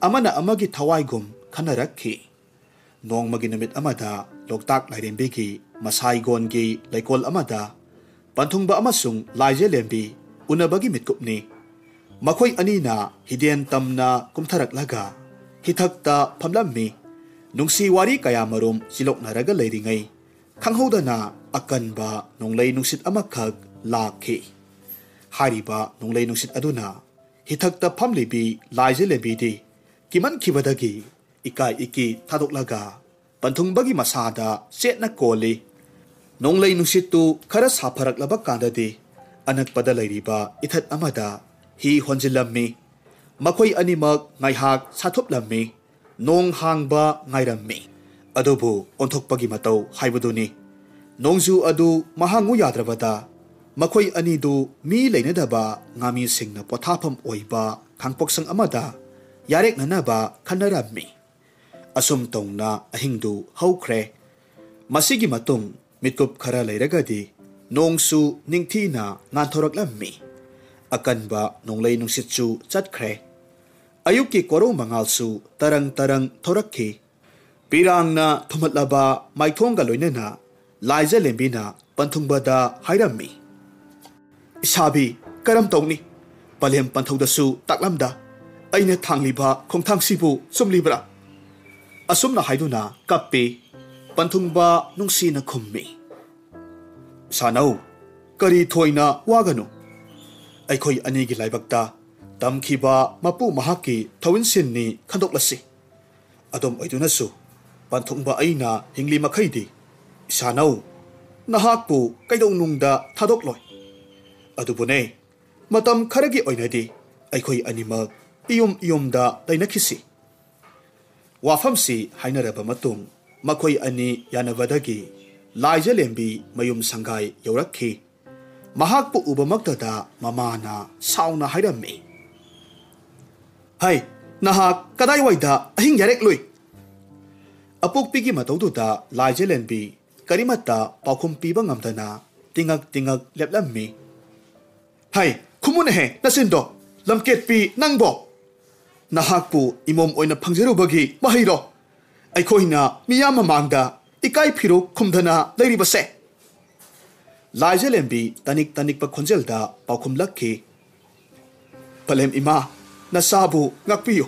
ꯑꯃꯅ ꯑꯃꯒꯤ ꯊꯋꯥꯏꯒꯨꯝ ꯈꯟꯅꯔꯛꯈꯤ꯫ ꯅꯣꯡꯃꯒꯤ ꯅꯨꯃꯤꯠ ꯑꯃꯗ ꯂꯣꯛꯇꯥꯛ ꯂꯥꯏꯔꯦꯝꯕꯤꯒꯤ ꯃꯁꯥꯏꯒꯣꯟꯒꯤ ꯂꯩꯀꯣꯜ ꯑꯃꯗ ꯄꯟꯊꯨꯡꯕ ꯑꯃꯁꯨꯡ ꯂꯥꯏꯖꯂꯦꯝꯕꯤ ꯎꯅꯕꯒꯤ ꯃꯤꯠꯀꯨꯞꯅꯤ꯫ ꯃꯈꯣꯏ ꯑꯅꯤꯅ ꯍꯤꯗꯦꯟ ꯇꯝꯅ ꯀꯨꯝꯊꯔꯛꯂꯒ ꯍꯤꯊꯛꯇ ꯐꯝꯂꯝꯃꯤ꯫ ꯅꯨꯡꯁꯤ ꯋꯥꯔꯤ ꯀꯌꯥꯃꯔꯨꯝ ꯆꯤꯂꯣꯛꯅꯔꯒ ꯂꯩꯔꯤꯉꯩ, ꯈꯪꯍꯧꯗꯅ ꯑꯀꯟꯕ ꯅꯣꯡꯂꯩ ꯅꯨꯡꯁꯤꯠ ꯑꯃꯈꯛ ꯂꯥꯛꯈꯤ꯫ ꯍꯥꯏꯔꯤꯕ ꯅꯣꯡꯂꯩ ꯅꯨꯡꯁꯤꯠ ꯑꯗꯨꯅ ꯍꯤꯊꯛꯇ ꯐꯝꯂꯤꯕꯤ ꯂꯥꯏꯖꯂꯦꯝꯕꯤꯗꯤ ꯀꯤꯃꯟꯈꯤꯕꯗꯒꯤ ꯏꯀꯥꯏ ꯏꯀꯤ ꯊꯥꯗꯣꯛꯂꯒ ꯄꯟꯊꯨꯡꯕꯒꯤ ꯃꯁꯥꯗ ꯆꯦꯠꯅ ꯀꯣꯜꯂꯤ꯫ ꯅꯣꯡꯂꯩ ꯅꯨꯡꯁꯤꯠꯇꯨ ꯈꯔ ꯁꯥꯐꯔꯛꯂꯕ ꯀꯥꯟꯗꯗꯤ ꯑꯅꯛꯄꯗ ꯂꯩꯔꯤꯕ ꯏꯊꯠ ꯑꯃꯗ ꯍꯤ ꯍꯣꯟꯖꯤꯜꯂꯝꯃꯤ꯫ ꯃꯈꯣꯏ ꯑꯅꯤꯃꯛ ꯉꯥꯏꯍꯥꯛ ꯁꯥꯊꯨꯞꯂꯝꯃꯤ꯫ ꯅꯣꯡ ꯍꯥꯡꯕ ꯉꯥꯏꯔꯝꯃꯤ꯫ ꯑꯗꯨꯕꯨ ꯑꯣꯟꯊꯣꯛꯄꯒꯤ ꯃꯇꯧ ꯍꯥꯏꯕꯗꯨꯅꯤ꯫ ꯅꯣꯡꯖꯨ ꯑꯗꯨ ꯃꯍꯥꯡꯉꯨ ꯌꯥꯗ꯭ꯔꯕꯗ ꯃꯈꯣꯏ ꯑꯅꯤꯗꯨ ꯃꯤ ꯂꯩꯅꯗꯕ ꯉꯥꯃꯤꯁꯤꯡꯅ ꯄꯣꯊꯥꯐꯝ ꯑꯣꯏꯕ ꯈꯥꯡꯄꯣꯛꯁꯪ ꯑꯃꯗ ꯌꯥꯔꯦꯛꯅꯅꯕ ꯈꯟꯅꯔꯝꯃꯤ꯫ ꯑꯁꯨꯝ ꯇꯧꯅ ꯑꯍꯤꯡꯗꯨ ꯍꯧꯈ꯭ꯔꯦ꯫ ꯃꯁꯤꯒꯤ ꯃꯇꯨꯡ ꯃꯤꯠꯀꯨꯞ ꯈꯔ ꯂꯩꯔꯒꯗꯤ ꯅꯣꯡꯁꯨ ꯅꯤꯡꯊꯤꯅ ꯉꯥꯟꯊꯣꯔꯛꯂꯝꯃꯤ꯫ ꯑꯀꯟꯕ ꯅꯣꯡꯂꯩ ꯅꯨꯡꯁꯤꯠꯁꯨ ꯆꯠꯈ꯭ꯔꯦ꯫ ꯑꯌꯨꯛꯀꯤ ꯀꯣꯔꯧ ꯃꯉꯥꯜꯁꯨ ꯇꯔꯪ ꯇꯔꯪ ꯊꯣꯔꯛꯈꯤ꯫ ꯄꯤꯔꯥꯡꯅ ꯊꯨꯝꯍꯠꯂꯕ ꯃꯥꯏꯊꯣꯡꯒ ꯂꯣꯏꯅꯅ ꯂꯥꯏꯖꯂꯦꯝꯕꯤꯅ ꯄꯟꯊꯨꯡꯕꯗ ꯍꯥꯏꯔꯝꯃꯤ, "ꯏꯁꯥꯕꯤ, ꯀꯔꯝ ꯇꯧꯅꯤ? ꯄꯂꯦꯝ ꯄꯟꯊꯧꯗꯁꯨ ꯇꯥꯛꯂꯝꯗ ꯑꯩꯅ ꯊꯥꯡꯂꯤꯕ ꯈꯣꯡꯊꯥꯡꯁꯤꯕꯨ ꯆꯨꯝꯂꯤꯕ꯭ꯔꯥ?" ꯑꯁꯨꯝꯅ ꯍꯥꯏꯗꯨꯅ ꯀꯞꯄꯤ꯫ ꯄꯟꯊꯨꯡꯕ ꯅꯨꯡꯁꯤꯅ ꯈꯨꯝꯃꯤ, "ꯁꯥꯅꯧ, ꯀꯔꯤ ꯊꯣꯏꯅ ꯋꯥꯒꯅꯨ? ꯑꯩꯈꯣꯏ ꯑꯅꯤꯒꯤ ꯂꯥꯏꯕꯛꯇ ꯇꯝꯈꯤꯕ ꯃꯄꯨ ꯃꯍꯥꯛꯀꯤ ꯊꯧꯏꯟꯁꯤꯟꯅꯤ ꯈꯟꯗꯣꯛꯂꯁꯤ꯫ ꯑꯗꯨꯝ ꯑꯣꯏꯗꯨꯅꯁꯨ ꯄꯟꯊꯨꯡꯕ ꯑꯩꯅ ꯍꯤꯡꯂꯤ ꯃꯈꯩꯗꯤ ꯏꯁꯥꯅꯧ ꯅꯍꯥꯛꯄꯨ ꯀꯩꯗꯧꯅꯨꯡꯗ ꯊꯥꯗꯣꯛꯂꯣꯏ꯫ ꯑꯗꯨꯕꯨꯅꯦ, ꯃꯇꯝ ꯈꯔꯒꯤ ꯑꯣꯏꯅꯗꯤ ꯑꯩꯈꯣꯏ ꯑꯅꯤꯃꯛ ꯏꯌꯨꯝ ꯏꯌꯨꯝꯗ ꯂꯩꯅꯈꯤꯁꯤ꯫" ꯋꯥꯐꯝꯁꯤ ꯍꯥꯏꯅꯔꯕ ꯃꯇꯨꯡ ꯃꯈꯣꯏ ꯑꯅꯤ ꯌꯥꯅꯕꯗꯒꯤ ꯂꯥꯏꯖꯂꯦꯝꯕꯤ ꯃꯌꯨꯝ ꯁꯪꯒꯥꯏ ꯌꯧꯔꯛꯈꯤ꯫ ꯃꯍꯥꯛꯄꯨ ꯎꯕꯃꯛꯇꯗ ꯃꯃꯥꯅ ꯁꯥꯎꯅ ꯍꯥꯏꯔꯝꯃꯤ, "ꯍꯩ, ꯅꯍꯥꯛ ꯀꯗꯥꯏꯋꯥꯏꯗ ꯑꯍꯤꯡ ꯌꯥꯔꯦꯛꯂꯨꯏ?" ꯑꯄꯣꯛꯄꯤꯒꯤ ꯃꯇꯧꯗꯨꯗ ꯂꯥꯏꯖꯂꯦꯟꯕꯤ ꯀꯔꯤꯃꯠꯇ ꯄꯥꯎꯈꯨꯝ ꯄꯤꯕ ꯉꯝꯗꯅ ꯇꯤꯉꯛ ꯇꯤꯉꯛ ꯂꯦꯞꯂꯝꯃꯤ꯫ "ꯍꯩ, ꯈꯨꯝꯃꯨꯅꯦꯍꯦ, ꯅꯆꯤꯟꯗꯣ! ꯂꯝꯀꯦꯠꯄꯤ ꯅꯪꯕꯣ! ꯅꯍꯥꯛꯄꯨ ꯏꯃꯣꯝ ꯑꯣꯏꯅ ꯐꯪꯖꯔꯨꯕꯒꯤ ꯃꯍꯩꯔꯣ ꯑꯩꯈꯣꯏꯅ ꯃꯤꯌꯥꯝ ꯃꯃꯥꯡꯗ ꯏꯀꯥꯏ ꯐꯤꯔꯨꯛ ꯈꯨꯝꯗꯅ ꯂꯩꯔꯤꯕꯁꯦ?" ꯂꯥꯏꯖꯂꯦꯝꯕꯤ ꯇꯅꯤꯛ ꯇꯅꯤꯛꯄ ꯈꯣꯟꯖꯦꯜꯗ ꯄꯥꯎꯈꯨꯝꯂꯛꯈꯤ, "ꯄꯂꯦꯝ ꯏꯃꯥ, ꯅꯆꯥꯕꯨ ꯉꯥꯛꯄꯤꯌꯨ꯫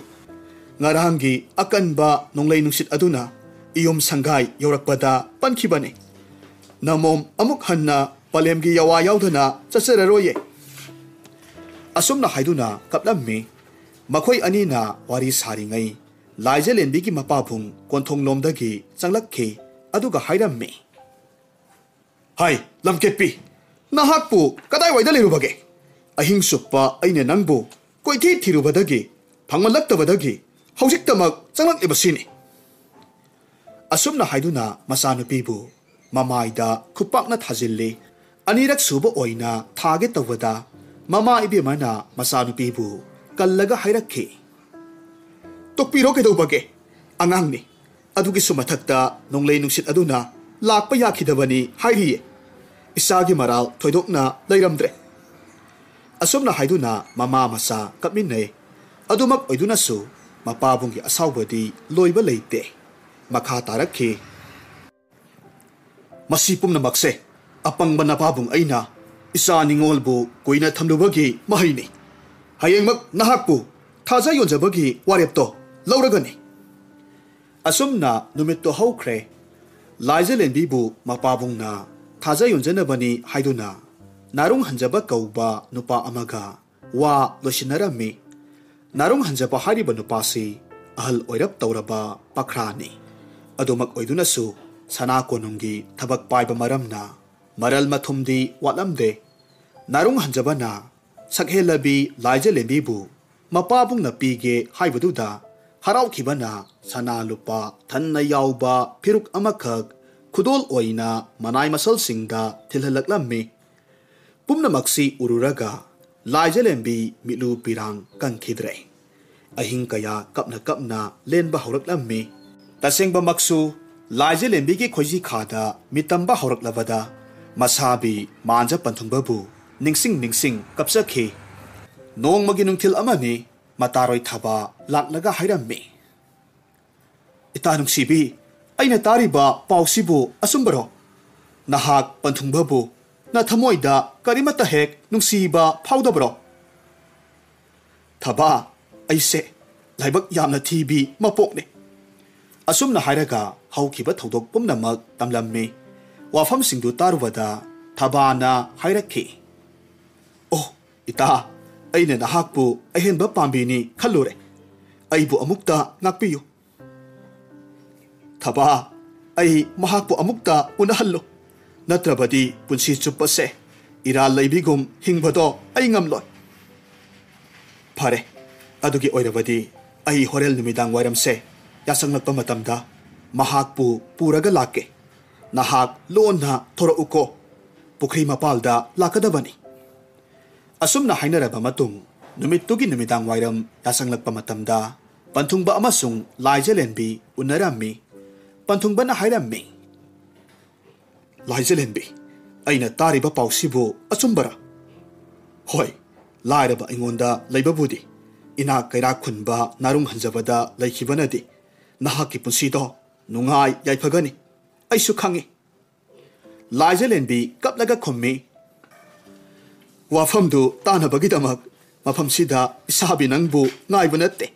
ꯉꯔꯥꯡꯒꯤ ꯑꯀꯟꯕ ꯅꯣꯡꯂꯩ ꯅꯨꯡꯁꯤꯠ ꯑꯗꯨꯅ ꯏꯌꯨꯝ ꯁꯪꯒꯥꯏ ꯌꯧꯔꯛꯄꯗ ꯄꯟꯈꯤꯕꯅꯤ꯫ ꯅꯃꯣꯝ ꯑꯃꯨꯛ ꯍꯟꯅ ꯄꯂꯦꯝꯒꯤ ꯌꯥꯋꯥ ꯌꯥꯎꯗꯅ ꯆꯠꯆꯔꯔꯣꯏꯌꯦ꯫" ꯑꯁꯨꯝꯅ ꯍꯥꯏꯗꯨꯅ ꯀꯞꯂꯝꯃꯤ꯫ ꯃꯈꯣꯏ ꯑꯅꯤꯅ ꯋꯥꯔꯤ ꯁꯥꯔꯤꯉꯩ ꯂꯥꯏꯖꯂꯦꯟꯕꯤꯒꯤ ꯃꯄꯥꯕꯨꯡ ꯀꯣꯟꯊꯣꯡꯂꯣꯝꯗꯒꯤ ꯆꯪꯂꯛꯈꯤ꯫ ꯑꯗꯨꯒ ꯍꯥꯏꯔꯝꯃꯤ, "ꯍꯥꯏ, ꯂꯝꯀꯦꯠꯄꯤ, ꯅꯍꯥꯛꯄꯨ ꯀꯗꯥꯏꯋꯥꯏꯗ ꯂꯩꯔꯨꯕꯒꯦ? ꯑꯍꯤꯡ ꯆꯨꯞꯄ ꯑꯩꯅ ꯅꯪꯕꯨ ꯀꯣꯏꯊꯤ ꯊꯤꯔꯨꯕꯗꯒꯤ ꯐꯪꯍꯜꯂꯛꯇꯕꯗꯒꯤ ꯍꯧꯖꯤꯛꯇꯃꯛ ꯆꯪꯂꯛꯂꯤꯕꯁꯤꯅꯤ꯫ ꯑꯁꯨꯝꯅ ꯍꯥꯏꯗꯨꯅ ꯃꯆꯥꯅꯨꯄꯤꯕꯨ ꯃꯃꯥꯏꯗ ꯈꯨꯄꯥꯛꯅ ꯊꯥꯖꯤꯜꯂꯤ꯫ ꯑꯅꯤꯔꯛ ꯁꯨꯕ ꯑꯣꯏꯅ ꯊꯥꯒꯦ ꯇꯧꯕꯗ ꯃꯃꯥ ꯏꯕꯦꯝꯃꯅ ꯃꯆꯥꯅꯨꯄꯤꯕꯨ ꯀꯜꯂꯒ ꯍꯥꯏꯔꯛꯈꯤ, "ꯇꯣꯛꯄꯤꯔꯣ, ꯀꯩꯗꯧꯕꯒꯦ? ꯑꯉꯥꯡꯅꯤ꯫ ꯑꯗꯨꯒꯤꯁꯨ ꯃꯊꯛꯇ ꯅꯣꯡꯂꯩ ꯅꯨꯡꯁꯤꯠ ꯑꯗꯨꯅ ꯂꯥꯛꯄ ꯌꯥꯈꯤꯗꯕꯅꯤ ꯍꯥꯏꯔꯤꯌꯦ꯫ ꯏꯆꯥꯒꯤ ꯃꯔꯥꯜ ꯊꯣꯏꯗꯣꯛꯅ ꯂꯩꯔꯝꯗ꯭ꯔꯦ"꯫ ꯑꯁꯨꯝꯅ ꯍꯥꯏꯗꯨꯅ ꯃꯃꯥ ꯃꯆꯥ ꯀꯞꯃꯤꯟꯅꯩ꯫ ꯑꯗꯨꯃꯛ ꯑꯣꯏꯗꯨꯅꯁꯨ ꯃꯄꯥꯕꯨꯡꯒꯤ ꯑꯁꯥꯎꯕꯗꯤ ꯂꯣꯏꯕ ꯂꯩꯇꯦ꯫ ꯃꯈꯥ ꯇꯥꯔꯛꯈꯤ, "ꯃꯁꯤ ꯄꯨꯝꯅꯃꯛꯁꯦ ꯑꯄꯪꯕ ꯅꯄꯥꯕꯨꯡ ꯑꯩꯅ ꯏꯆꯥ ꯅꯤꯉꯣꯜꯕꯨ ꯀꯨꯏꯅ ꯊꯝꯂꯨꯕꯒꯤ ꯃꯍꯩꯅꯤ꯫ ꯍꯌꯦꯡꯃꯛ ꯅꯍꯥꯛꯄꯨ ꯊꯥꯖ ꯌꯣꯟꯖꯕꯒꯤ ꯋꯥꯔꯦꯞꯇꯣ ꯂꯧꯔꯒꯅꯤ"꯫ ꯑꯁꯨꯝꯅ ꯅꯨꯃꯤꯠꯇꯣ ꯍꯧꯈ꯭ꯔꯦ꯫ ꯂꯥꯏꯖꯂꯦꯟꯕꯤꯕꯨ ꯃꯄꯥꯕꯨꯡꯅ ꯊꯥꯖ ꯌꯣꯟꯖꯅꯕꯅꯤ ꯍꯥꯏꯗꯨꯅ ꯅꯥꯔꯨꯡ ꯍꯟꯖꯕ ꯀꯧꯕ ꯅꯨꯄꯥ ꯑꯃꯒ ꯋꯥ ꯂꯣꯏꯁꯤꯟꯅꯔꯝꯃꯤ꯫ ꯅꯥꯔꯨꯡ ꯍꯟꯖꯕ ꯍꯥꯏꯔꯤꯕ ꯅꯨꯄꯥꯁꯤ ꯑꯍꯜ ꯑꯣꯏꯔꯞ ꯇꯧꯔꯕ ꯄꯈ꯭ꯔꯥꯅꯤ꯫ ꯑꯗꯨꯃꯛ ꯑꯣꯏꯗꯨꯅꯁꯨ ꯁꯅꯥ ꯀꯣꯅꯨꯡꯒꯤ ꯊꯕꯛ ꯄꯥꯏꯕ ꯃꯔꯝꯅ ꯃꯔꯜ ꯃꯊꯨꯝꯗꯤ ꯋꯥꯠꯂꯝꯗꯦ꯫ ꯅꯥꯔꯨꯡ ꯍꯟꯖꯕꯅ ꯁꯛꯍꯦꯜꯂꯕꯤ ꯂꯥꯏꯖꯂꯦꯝꯕꯤꯕꯨ ꯃꯄꯥꯕꯨꯡꯅ ꯄꯤꯒꯦ ꯍꯥꯏꯕꯗꯨꯗ ꯍꯔꯥꯎꯈꯤꯕꯅ ꯁꯅꯥ ꯂꯨꯄꯥ ꯊꯟꯅ ꯌꯥꯎꯕ ꯐꯤꯔꯨꯛ ꯑꯃꯈꯛ ꯈꯨꯗꯣꯜ ꯑꯣꯏꯅ ꯃꯅꯥꯏ ꯃꯁꯜꯁꯤꯡꯗ ꯊꯤꯜꯍꯜꯂꯛꯂꯝꯃꯤ꯫ ꯄꯨꯝꯅꯃꯛꯁꯤ ꯎꯔꯨꯔꯒ ꯂꯥꯏꯖꯂꯦꯝꯕꯤ ꯃꯤꯠꯂꯨ ꯄꯤꯔꯥꯡ ꯀꯪꯈꯤꯗ꯭ꯔꯦ꯫ ꯑꯍꯤꯡ ꯀꯌꯥ ꯀꯞꯅ ꯀꯞꯅ ꯂꯦꯟꯕ ꯍꯧꯔꯛꯂꯝꯃꯤ꯫ ꯇꯁꯦꯡꯕꯃꯛꯁꯨ ꯂꯥꯏꯖꯂꯦꯝꯕꯤꯒꯤ ꯈꯣꯏꯖꯤꯈꯥꯗ ꯃꯤꯇꯝꯕ ꯍꯧꯔꯛꯂꯕꯗ ꯃꯁꯥꯕꯤ ꯃꯥꯟꯖ ꯄꯟꯊꯨꯡꯕꯕꯨ ꯅꯤꯡꯁꯤꯡ ꯅꯤꯡꯁꯤꯡ ꯀꯞꯆꯈꯤ꯫ ꯅꯣꯡꯃꯒꯤ ꯅꯨꯡꯊꯤꯜ ꯑꯃꯅꯤ꯫ ꯃꯇꯥꯔꯣꯏ ꯊꯕꯥ ꯂꯥꯛꯂꯒ ꯍꯥꯏꯔꯝꯃꯤ, "ꯏꯇꯥ ꯅꯨꯡꯁꯤꯕꯤ, ꯑꯩꯅ ꯇꯥꯔꯤꯕ ꯄꯥꯎꯁꯤꯕꯨ ꯑꯆꯨꯝꯕꯔꯣ? ꯅꯍꯥꯛ ꯄꯟꯊꯨꯡꯕꯕꯨ ꯅꯊꯃꯣꯏꯗ ꯀꯔꯤꯃꯠꯇ ꯍꯦꯛ ꯅꯨꯡꯁꯤꯕ ꯐꯥꯎꯗꯕꯔꯣ?" "ꯊꯕꯥ, ꯑꯩꯁꯦ ꯂꯥꯏꯕꯛ ꯌꯥꯝꯅ ꯊꯤꯕꯤ ꯃꯄꯣꯛꯅꯤ"꯫ ꯑꯁꯨꯝꯅ ꯍꯥꯏꯔꯒ ꯍꯧꯈꯤꯕ ꯊꯧꯗꯣꯛ ꯄꯨꯝꯅꯃꯛ ꯇꯝꯂꯝꯃꯤ꯫ ꯋꯥꯐꯝꯁꯤꯡꯗꯨ ꯇꯥꯔꯨꯕꯗ ꯊꯕꯥꯅ ꯍꯥꯏꯔꯛꯈꯤ, "ꯑꯣ, ꯏꯇꯥ, ꯑꯩꯅ ꯅꯍꯥꯛꯄꯨ ꯑꯍꯦꯟꯕ ꯄꯥꯝꯕꯤꯅꯤ ꯈꯜꯂꯨꯔꯦ꯫ ꯑꯩꯕꯨ ꯑꯃꯨꯛꯇ ꯉꯥꯛꯄꯤꯌꯨ꯫ ꯊꯕꯥ, ꯑꯩ ꯃꯍꯥꯛꯄꯨ ꯑꯃꯨꯛꯇ ꯎꯅꯍꯜꯂꯨ꯫ ꯅꯠꯇ꯭ꯔꯕꯗꯤ ꯄꯨꯟꯁꯤ ꯆꯨꯞꯄꯁꯦ ꯏꯔꯥꯜ ꯂꯩꯕꯤꯒꯨꯝ ꯍꯤꯡꯕꯗꯣ ꯑꯩ ꯉꯝꯂꯣꯏ꯫ ꯐꯔꯦ, ꯑꯗꯨꯒꯤ ꯑꯣꯏꯔꯕꯗꯤ ꯑꯩ ꯍꯣꯔꯦꯟ ꯅꯨꯃꯤꯗꯥꯡ ꯋꯥꯏꯔꯝꯁꯦ ꯌꯥꯆꯪꯂꯛꯄ ꯃꯇꯝꯗ ꯃꯍꯥꯛꯄꯨ ꯄꯨꯔꯒ ꯂꯥꯛꯀꯦ꯫ ꯅꯍꯥꯛ ꯂꯣꯟꯅ ꯊꯣꯔꯛꯎꯀꯣ꯫ ꯄꯨꯈ꯭ꯔꯤ ꯃꯄꯥꯜꯗ ꯂꯥꯛꯀꯗꯕꯅꯤ꯫ ꯑꯁꯨꯝꯅ ꯍꯥꯏꯅꯔꯕ ꯃꯇꯨꯡ, ꯅꯨꯃꯤꯠꯇꯨꯒꯤ ꯅꯨꯃꯤꯗꯥꯡ ꯋꯥꯏꯔꯝ ꯌꯥꯆꯪꯂꯛꯄ ꯃꯇꯝꯗ ꯄꯟꯊꯨꯡꯕ ꯑꯃꯁꯨꯡ ꯂꯥꯏꯖꯂꯦꯟꯕꯤ ꯎꯅꯔꯝꯃꯤ꯫ ꯄꯟꯊꯨꯡꯕꯅ ꯍꯥꯏꯔꯝꯃꯤ, "ꯂꯥꯏꯖꯂꯦꯟꯕꯤ, ꯑꯩꯅ ꯇꯥꯔꯤꯕ ꯄꯥꯎꯁꯤꯕꯨ ꯑꯆꯨꯝꯕꯔꯥ?" "ꯍꯣꯏ, ꯂꯥꯏꯔꯕ ꯑꯩꯉꯣꯟꯗ ꯂꯩꯕꯕꯨꯗꯤ, ꯏꯅꯥꯛ ꯀꯩꯔꯥꯛ ꯈꯨꯟꯕ ꯅꯥꯔꯨꯡ ꯍꯟꯖꯕꯗ ꯂꯩꯈꯤꯕꯅꯗꯤ ꯅꯍꯥꯛꯀꯤ ꯄꯨꯟꯁꯤꯗꯣ ꯅꯨꯡꯉꯥꯏ ꯌꯥꯏꯐꯒꯅꯤ꯫ ꯑꯩꯁꯨ ꯈꯪꯏ꯫" ꯂꯥꯏꯖꯂꯦꯟꯕꯤ ꯀꯞꯂꯒ ꯈꯨꯝꯃꯤ, "ꯋꯥꯐꯝꯗꯨ ꯇꯥꯅꯕꯒꯤꯗꯃꯛ ꯃꯐꯝꯁꯤꯗ ꯏꯁꯥꯕꯤ ꯅꯪꯕꯨ ꯉꯥꯏꯕ ꯅꯠꯇꯦ꯫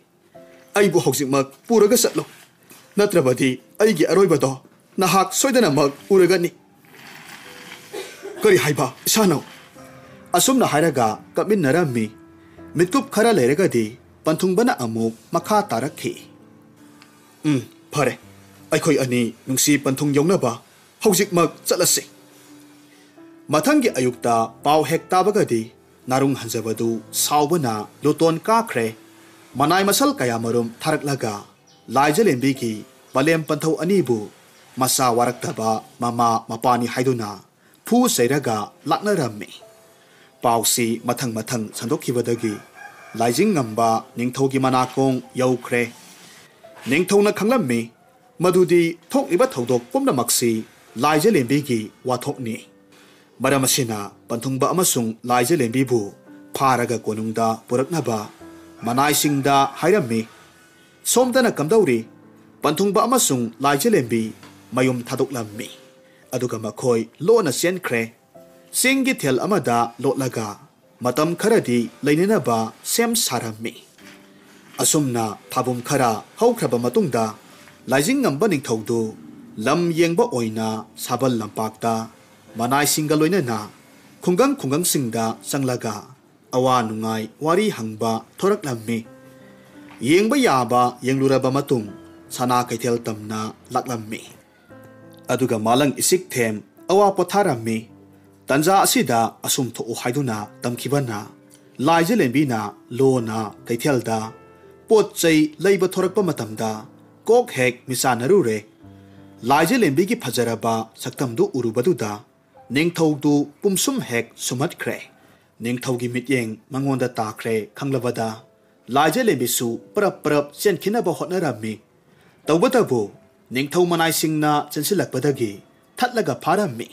ꯑꯩꯕꯨ ꯍꯧꯖꯤꯛꯃꯛ ꯄꯨꯔꯒ ꯆꯠꯂꯨ, ꯅꯠꯇ꯭ꯔꯕꯗꯤ ꯑꯩꯒꯤ ꯑꯔꯣꯏꯕꯗꯣ ꯅꯍꯥꯛ ꯁꯣꯏꯗꯅꯃꯛ ꯎꯔꯒꯅꯤ꯫" "ꯀꯔꯤ ꯍꯥꯏꯕ ꯏꯁꯥꯅꯣ?" ꯑꯁꯨꯝꯅ ꯍꯥꯏꯔꯒ ꯀꯞꯃꯤꯟꯅꯔꯝꯃꯤ꯫ ꯃꯤꯠꯀꯨꯞ ꯈꯔ ꯂꯩꯔꯒꯗꯤ ꯄꯟꯊꯨꯡꯕꯅ ꯑꯃꯨꯛ ꯃꯈꯥ ꯇꯥꯔꯛꯈꯤ, "ꯎꯝ, ꯐꯔꯦ, ꯑꯩꯈꯣꯏ ꯑꯅꯤ ꯅꯨꯡꯁꯤ ꯄꯟꯊꯨꯡ ꯌꯧꯅꯕ ꯍꯧꯖꯤꯛꯃꯛ ꯆꯠꯂꯁꯤ꯫" ꯃꯊꯪꯒꯤ ꯑꯌꯨꯛꯇ ꯄꯥꯎ ꯍꯦꯛ ꯇꯥꯕꯒꯗꯤ ꯅꯥꯔꯨꯡ ꯍꯟꯖꯕꯗꯨ ꯁꯥꯎꯕꯅ ꯂꯨꯇꯣꯟ ꯀꯥꯈ꯭ꯔꯦ꯫ ꯃꯅꯥꯏ ꯃꯁꯜ ꯀꯌꯥꯃꯔꯨꯝ ꯊꯥꯔꯛꯂꯒ ꯂꯥꯏꯖꯂꯦꯟꯕꯤꯒꯤ ꯄꯂꯦꯝ ꯄꯟꯊꯧ ꯑꯅꯤꯕꯨ ꯃꯆꯥ ꯋꯥꯔꯛꯇꯕ ꯃꯃꯥ ꯃꯄꯥꯅꯤ ꯍꯥꯏꯗꯨꯅ ꯐꯨ ꯆꯩꯔꯒ ꯂꯥꯛꯅꯔꯝꯃꯤ꯫ ꯄꯥꯎꯁꯤ ꯃꯊꯪ ꯃꯊꯪ ꯁꯟꯗꯣꯛꯈꯤꯕꯗꯒꯤ ꯂꯥꯏꯖꯤꯡ ꯉꯝꯕ ꯅꯤꯡꯊꯧꯒꯤ ꯃꯅꯥꯀꯣꯡ ꯌꯧꯈ꯭ꯔꯦ꯫ ꯅꯤꯡꯊꯧꯅ ꯈꯪꯂꯝꯃꯤ ꯃꯗꯨꯗꯤ ꯊꯣꯛꯂꯤꯕ ꯊꯧꯗꯣꯛ ꯄꯨꯝꯅꯃꯛꯁꯤ ꯂꯥꯏꯖꯂꯦꯟꯕꯤꯒꯤ ꯋꯥꯊꯣꯛꯅꯤ꯫ ꯃꯔꯝ ꯑꯁꯤꯅ ꯄꯟꯊꯨꯡꯕ ꯑꯃꯁꯨꯡ ꯂꯥꯏꯖꯂꯦꯟꯕꯤꯕꯨ ꯐꯥꯔꯒ ꯀꯣꯅꯨꯡꯗ ꯄꯨꯔꯛꯅꯕ ꯃꯅꯥꯏꯁꯤꯡꯗ ꯍꯥꯏꯔꯝꯃꯤ꯫ ꯁꯣꯝꯗꯅ ꯀꯝꯗꯧꯔꯤ? ꯄꯟꯊꯨꯡꯕ ꯑꯃꯁꯨꯡ ꯂꯥꯏꯖꯂꯦꯟꯕꯤ ꯃꯌꯨꯝ ꯊꯥꯗꯣꯛꯂꯝꯃꯤ꯫ ꯑꯗꯨꯒ ꯃꯈꯣꯏ ꯂꯣꯟꯅ ꯆꯦꯟꯈ꯭ꯔꯦ꯫ ꯆꯤꯡꯒꯤ ꯊꯦꯜ ꯑꯃꯗ ꯂꯣꯠꯂꯒ ꯃꯇꯝ ꯈꯔꯗꯤ ꯂꯩꯅꯅꯕ ꯁꯦꯝ ꯁꯥꯔꯝꯃꯤ꯫ ꯑꯁꯨꯝꯅ ꯊꯥꯕꯨꯝ ꯈꯔ ꯍꯧꯈ꯭ꯔꯕ ꯃꯇꯨꯡꯗ ꯂꯥꯏꯖꯤꯡ ꯉꯝꯕ ꯅꯤꯡꯊꯧꯗꯨ ꯂꯝ ꯌꯦꯡꯕ ꯑꯣꯏꯅ ꯁꯥꯕꯜ ꯂꯝꯄꯥꯛꯇ ꯃꯅꯥꯏꯁꯤꯡꯒ ꯂꯣꯏꯅꯅ ꯈꯨꯡꯒꯪ ꯈꯨꯡꯒꯪꯁꯤꯡꯗ ꯆꯪꯂꯒ ꯑꯋꯥ ꯅꯨꯡꯉꯥꯏ ꯋꯥꯔꯤ ꯍꯪꯕ ꯊꯣꯔꯛꯂꯝꯃꯤ꯫ ꯌꯦꯡꯕ ꯌꯥꯕ ꯌꯦꯡꯂꯨꯔꯕ ꯃꯇꯨꯡ ꯁꯅꯥ ꯀꯩꯊꯦꯜ ꯇꯝꯅ ꯂꯥꯛꯂꯝꯃꯤ꯫ ꯑꯗꯨꯒ ꯃꯥꯂꯪ ꯏꯁꯤꯛꯊꯦꯝ ꯑꯋꯥ ꯄꯣꯊꯥꯔꯝꯃꯤ꯫ ꯇꯟꯖꯥ ꯑꯁꯤꯗ ꯑꯁꯨꯝ ꯊꯣꯛꯎ ꯍꯥꯏꯗꯨꯅ ꯇꯝꯈꯤꯕꯅ ꯂꯥꯏꯖꯂꯦꯝꯕꯤꯅ ꯂꯣꯟꯅ ꯀꯩꯊꯦꯜꯗ ꯄꯣꯠ ꯆꯩ ꯂꯩꯕ ꯊꯣꯔꯛꯄ ꯃꯇꯝꯗ ꯀꯣꯛ ꯍꯦꯛ ꯃꯤꯆꯥꯟꯅꯔꯨꯔꯦ꯫ ꯂꯥꯏꯖꯂꯦꯝꯕꯤꯒꯤ ꯐꯖꯔꯕ ꯁꯛꯇꯝꯗꯨ ꯎꯔꯨꯕꯗꯨꯗ ꯅꯤꯡꯊꯧꯗꯨ ꯄꯨꯝꯁꯨꯝ ꯍꯦꯛ ꯁꯨꯝꯍꯠꯈ꯭ꯔꯦ꯫ ꯅꯤꯡꯊꯧꯒꯤ ꯃꯤꯠꯌꯦꯡ ꯃꯉꯣꯟꯗ ꯇꯥꯈ꯭ꯔꯦ ꯈꯪꯂꯕꯗ ꯂꯥꯏꯖꯂꯦꯝꯕꯤꯁꯨ ꯄꯔꯞ ꯄꯔꯞ ꯆꯦꯟꯈꯤꯅꯕ ꯍꯣꯠꯅꯔꯝꯃꯤ꯫ ꯇꯧꯕꯇꯕꯨ ꯅꯤꯡꯊꯧ ꯃꯅꯥꯏꯁꯤꯡꯅ ꯆꯦꯟꯁꯤꯜꯂꯛꯄꯗꯒꯤ ꯊꯠꯂꯒ ꯐꯥꯔꯝꯃꯤ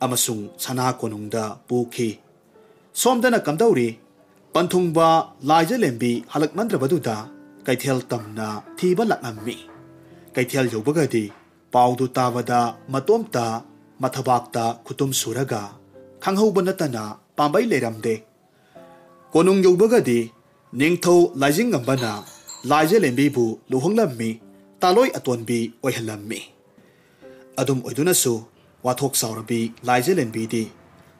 ꯑꯃꯁꯨꯡ ꯁꯅꯥ ꯀꯣꯅꯨꯡꯗ ꯄꯨꯈꯤ꯫ ꯁꯣꯝꯗꯅ ꯀꯝꯗꯧꯔꯤ? ꯄꯟꯊꯨꯡꯕ ꯂꯥꯏꯖꯂꯦꯝꯕꯤ ꯍꯜꯂꯛꯃꯟꯗ꯭ꯔꯕꯗꯨꯗ ꯀꯩꯊꯦꯜ ꯇꯝꯅ ꯊꯤꯕ ꯂꯥꯛꯂꯝꯃꯤ꯫ ꯀꯩꯊꯦꯜ ꯌꯧꯕꯒꯗꯤ ꯄꯥꯎꯗꯨ ꯇꯥꯕꯗ ꯃꯇꯣꯝꯇ ꯃꯊꯕꯥꯛꯇ ꯈꯨꯇꯨꯝ ꯁꯨꯔꯒ ꯈꯪꯍꯧꯕ ꯅꯠꯇꯅ ꯄꯥꯝꯕꯩ ꯂꯩꯔꯝꯗꯦ꯫ ꯀꯣꯅꯨꯡ ꯌꯧꯕꯒꯗꯤ ꯅꯤꯡꯊꯧ ꯂꯥꯏꯖꯤꯡꯉꯝꯕꯅ ꯂꯥꯏꯖꯂꯦꯝꯕꯤꯕꯨ ꯂꯨꯍꯣꯡꯂꯝꯃꯤ, ꯇꯥꯂꯣꯏ ꯑꯇꯣꯟꯕꯤ ꯑꯣꯏꯍꯜꯂꯝꯃꯤ꯫ ꯑꯗꯨꯝ ꯑꯣꯏꯗꯨꯅꯁꯨ ꯋꯥꯊꯣꯛ ꯆꯥꯎꯔꯕꯤ ꯂꯥꯏꯖꯂꯦꯝꯕꯤꯗꯤ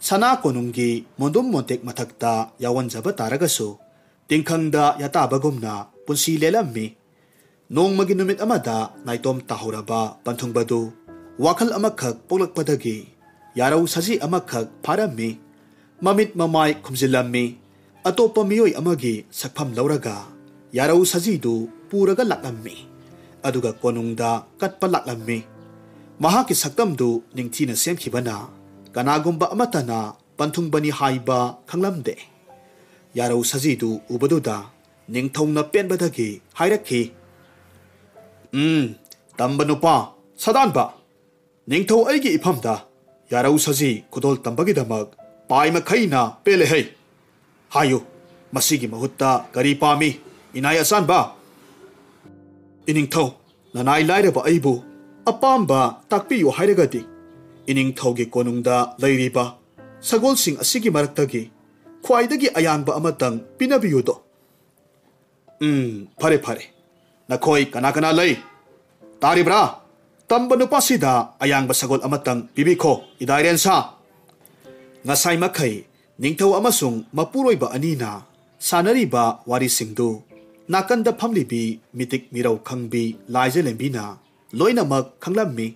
ꯁꯅꯥ ꯀꯣꯅꯨꯡꯒꯤ ꯃꯣꯟꯗꯨꯝ ꯃꯣꯟꯇꯦꯛ ꯃꯊꯛꯇ ꯌꯥꯎꯍꯟꯖꯕ ꯇꯥꯔꯒꯁꯨ ꯇꯤꯡꯈꯪꯗ ꯌꯥꯇꯥꯕꯒꯨꯝꯅ ꯄꯨꯟꯁꯤ ꯂꯦꯜꯂꯝꯃꯤ꯫ ꯅꯣꯡꯃꯒꯤ ꯅꯨꯃꯤꯠ ꯑꯃꯗ ꯅꯥꯏꯇꯣꯝ ꯇꯥꯍꯧꯔꯕ ꯄꯟꯊꯨꯡꯕꯗꯨ ꯋꯥꯈꯜ ꯑꯃꯈꯛ ꯄꯣꯛꯂꯛꯄꯗꯒꯤ ꯌꯥꯔꯧ ꯁꯖꯤ ꯑꯃꯈꯛ ꯐꯥꯔꯝꯃꯤ꯫ ꯃꯃꯤꯠ ꯃꯃꯥꯏ ꯈꯨꯝꯖꯤꯜꯂꯝꯃꯤ꯫ ꯑꯇꯣꯞꯄ ꯃꯤꯑꯣꯏ ꯑꯃꯒꯤ ꯁꯛꯐꯝ ꯂꯧꯔꯒ ꯌꯥꯔꯧ ꯁꯖꯤꯗꯨ ꯄꯨꯔꯒ ꯂꯥꯛꯂꯝꯃꯤ꯫ ꯑꯗꯨꯒ ꯀꯣꯅꯨꯡꯗ ꯀꯠꯄ ꯂꯥꯛꯂꯝꯃꯤ꯫ ꯃꯍꯥꯛꯀꯤ ꯁꯛꯇꯝꯗꯨ ꯅꯤꯡꯊꯤꯅ ꯁꯦꯝꯈꯤꯕꯅ ꯀꯅꯥꯒꯨꯝꯕ ꯑꯃꯠꯇꯅ ꯄꯟꯊꯨꯡꯕꯅꯤ ꯍꯥꯏꯕ ꯈꯪꯂꯝꯗꯦ꯫ ꯌꯥꯔꯧ ꯁꯖꯤꯗꯨ ꯎꯕꯗꯨꯗ ꯅꯤꯡꯊꯧꯅ ꯄꯦꯟꯕꯗꯒꯤ ꯍꯥꯏꯔꯛꯈꯤ, "ꯎꯝ, ꯇꯝꯕ ꯅꯨꯄꯥ, ꯁꯗꯥꯟꯕ, ꯅꯤꯡꯊꯧ ꯑꯩꯒꯤ ꯏꯐꯝꯗ ꯌꯥꯔꯧ ꯁꯖꯤ ꯈꯨꯗꯣꯜ ꯇꯝꯕꯒꯤꯗꯃꯛ ꯄꯥꯏ ꯃꯈꯩꯅ ꯄꯦꯜꯂꯦ ꯍꯩ꯫ ꯍꯥꯏꯌꯨ, ꯃꯁꯤꯒꯤ ꯃꯍꯨꯠꯇ ꯀꯔꯤ ꯄꯥꯝꯃꯤ, ꯏꯅꯥꯏ ꯑꯆꯥꯟꯕ?" "ꯏꯅꯤꯡꯊꯧ, ꯅꯅꯥꯏ ꯂꯥꯏꯔꯕ ꯑꯩꯕꯨ ꯑꯄꯥꯝꯕ ꯇꯥꯛꯄꯤꯌꯨ ꯍꯥꯏꯔꯒꯗꯤ ꯏꯅꯤꯡꯊꯧꯒꯤ ꯀꯣꯅꯨꯡꯗ ꯂꯩꯔꯤꯕ ꯁꯒꯣꯜꯁꯤꯡ ꯑꯁꯤꯒꯤ ꯃꯔꯛꯇꯒꯤ ꯈ꯭ꯋꯥꯏꯗꯒꯤ ꯑꯌꯥꯡꯕ ꯑꯃꯇꯪ ꯄꯤꯅꯕꯤꯌꯨꯗꯣ꯫" "ꯎꯝ, ꯐꯔꯦ, ꯐꯔꯦ꯫ ꯅꯈꯣꯏ ꯀꯅꯥ ꯀꯅꯥ ꯂꯩ? ꯇꯥꯔꯤꯕ꯭ꯔꯥ? ꯇꯝꯕ ꯅꯨꯄꯥꯁꯤꯗ ꯑꯌꯥꯡꯕ ꯁꯒꯣꯜ ꯑꯃꯇꯪ ꯄꯤꯕꯤꯈꯣ, ꯏꯗꯥꯏꯔꯦꯟꯁꯥ꯫" ꯉꯁꯥꯏ ꯃꯈꯩ ꯅꯤꯡꯊꯧ ꯑꯃꯁꯨꯡ ꯃꯄꯨꯔꯣꯏꯕ ꯑꯅꯤꯅ ꯁꯥꯟꯅꯔꯤꯕ ꯋꯥꯔꯤꯁꯤꯡꯗꯨ ꯅꯥꯀꯟꯗ ꯐꯝꯂꯤꯕꯤ ꯃꯤꯇꯤꯛ ꯃꯤꯔꯧ ꯈꯪꯕꯤ ꯂꯥꯏꯖꯂꯦꯝꯕꯤꯅ ꯂꯣꯏꯅꯃꯛ ꯈꯪꯂꯝꯃꯤ꯫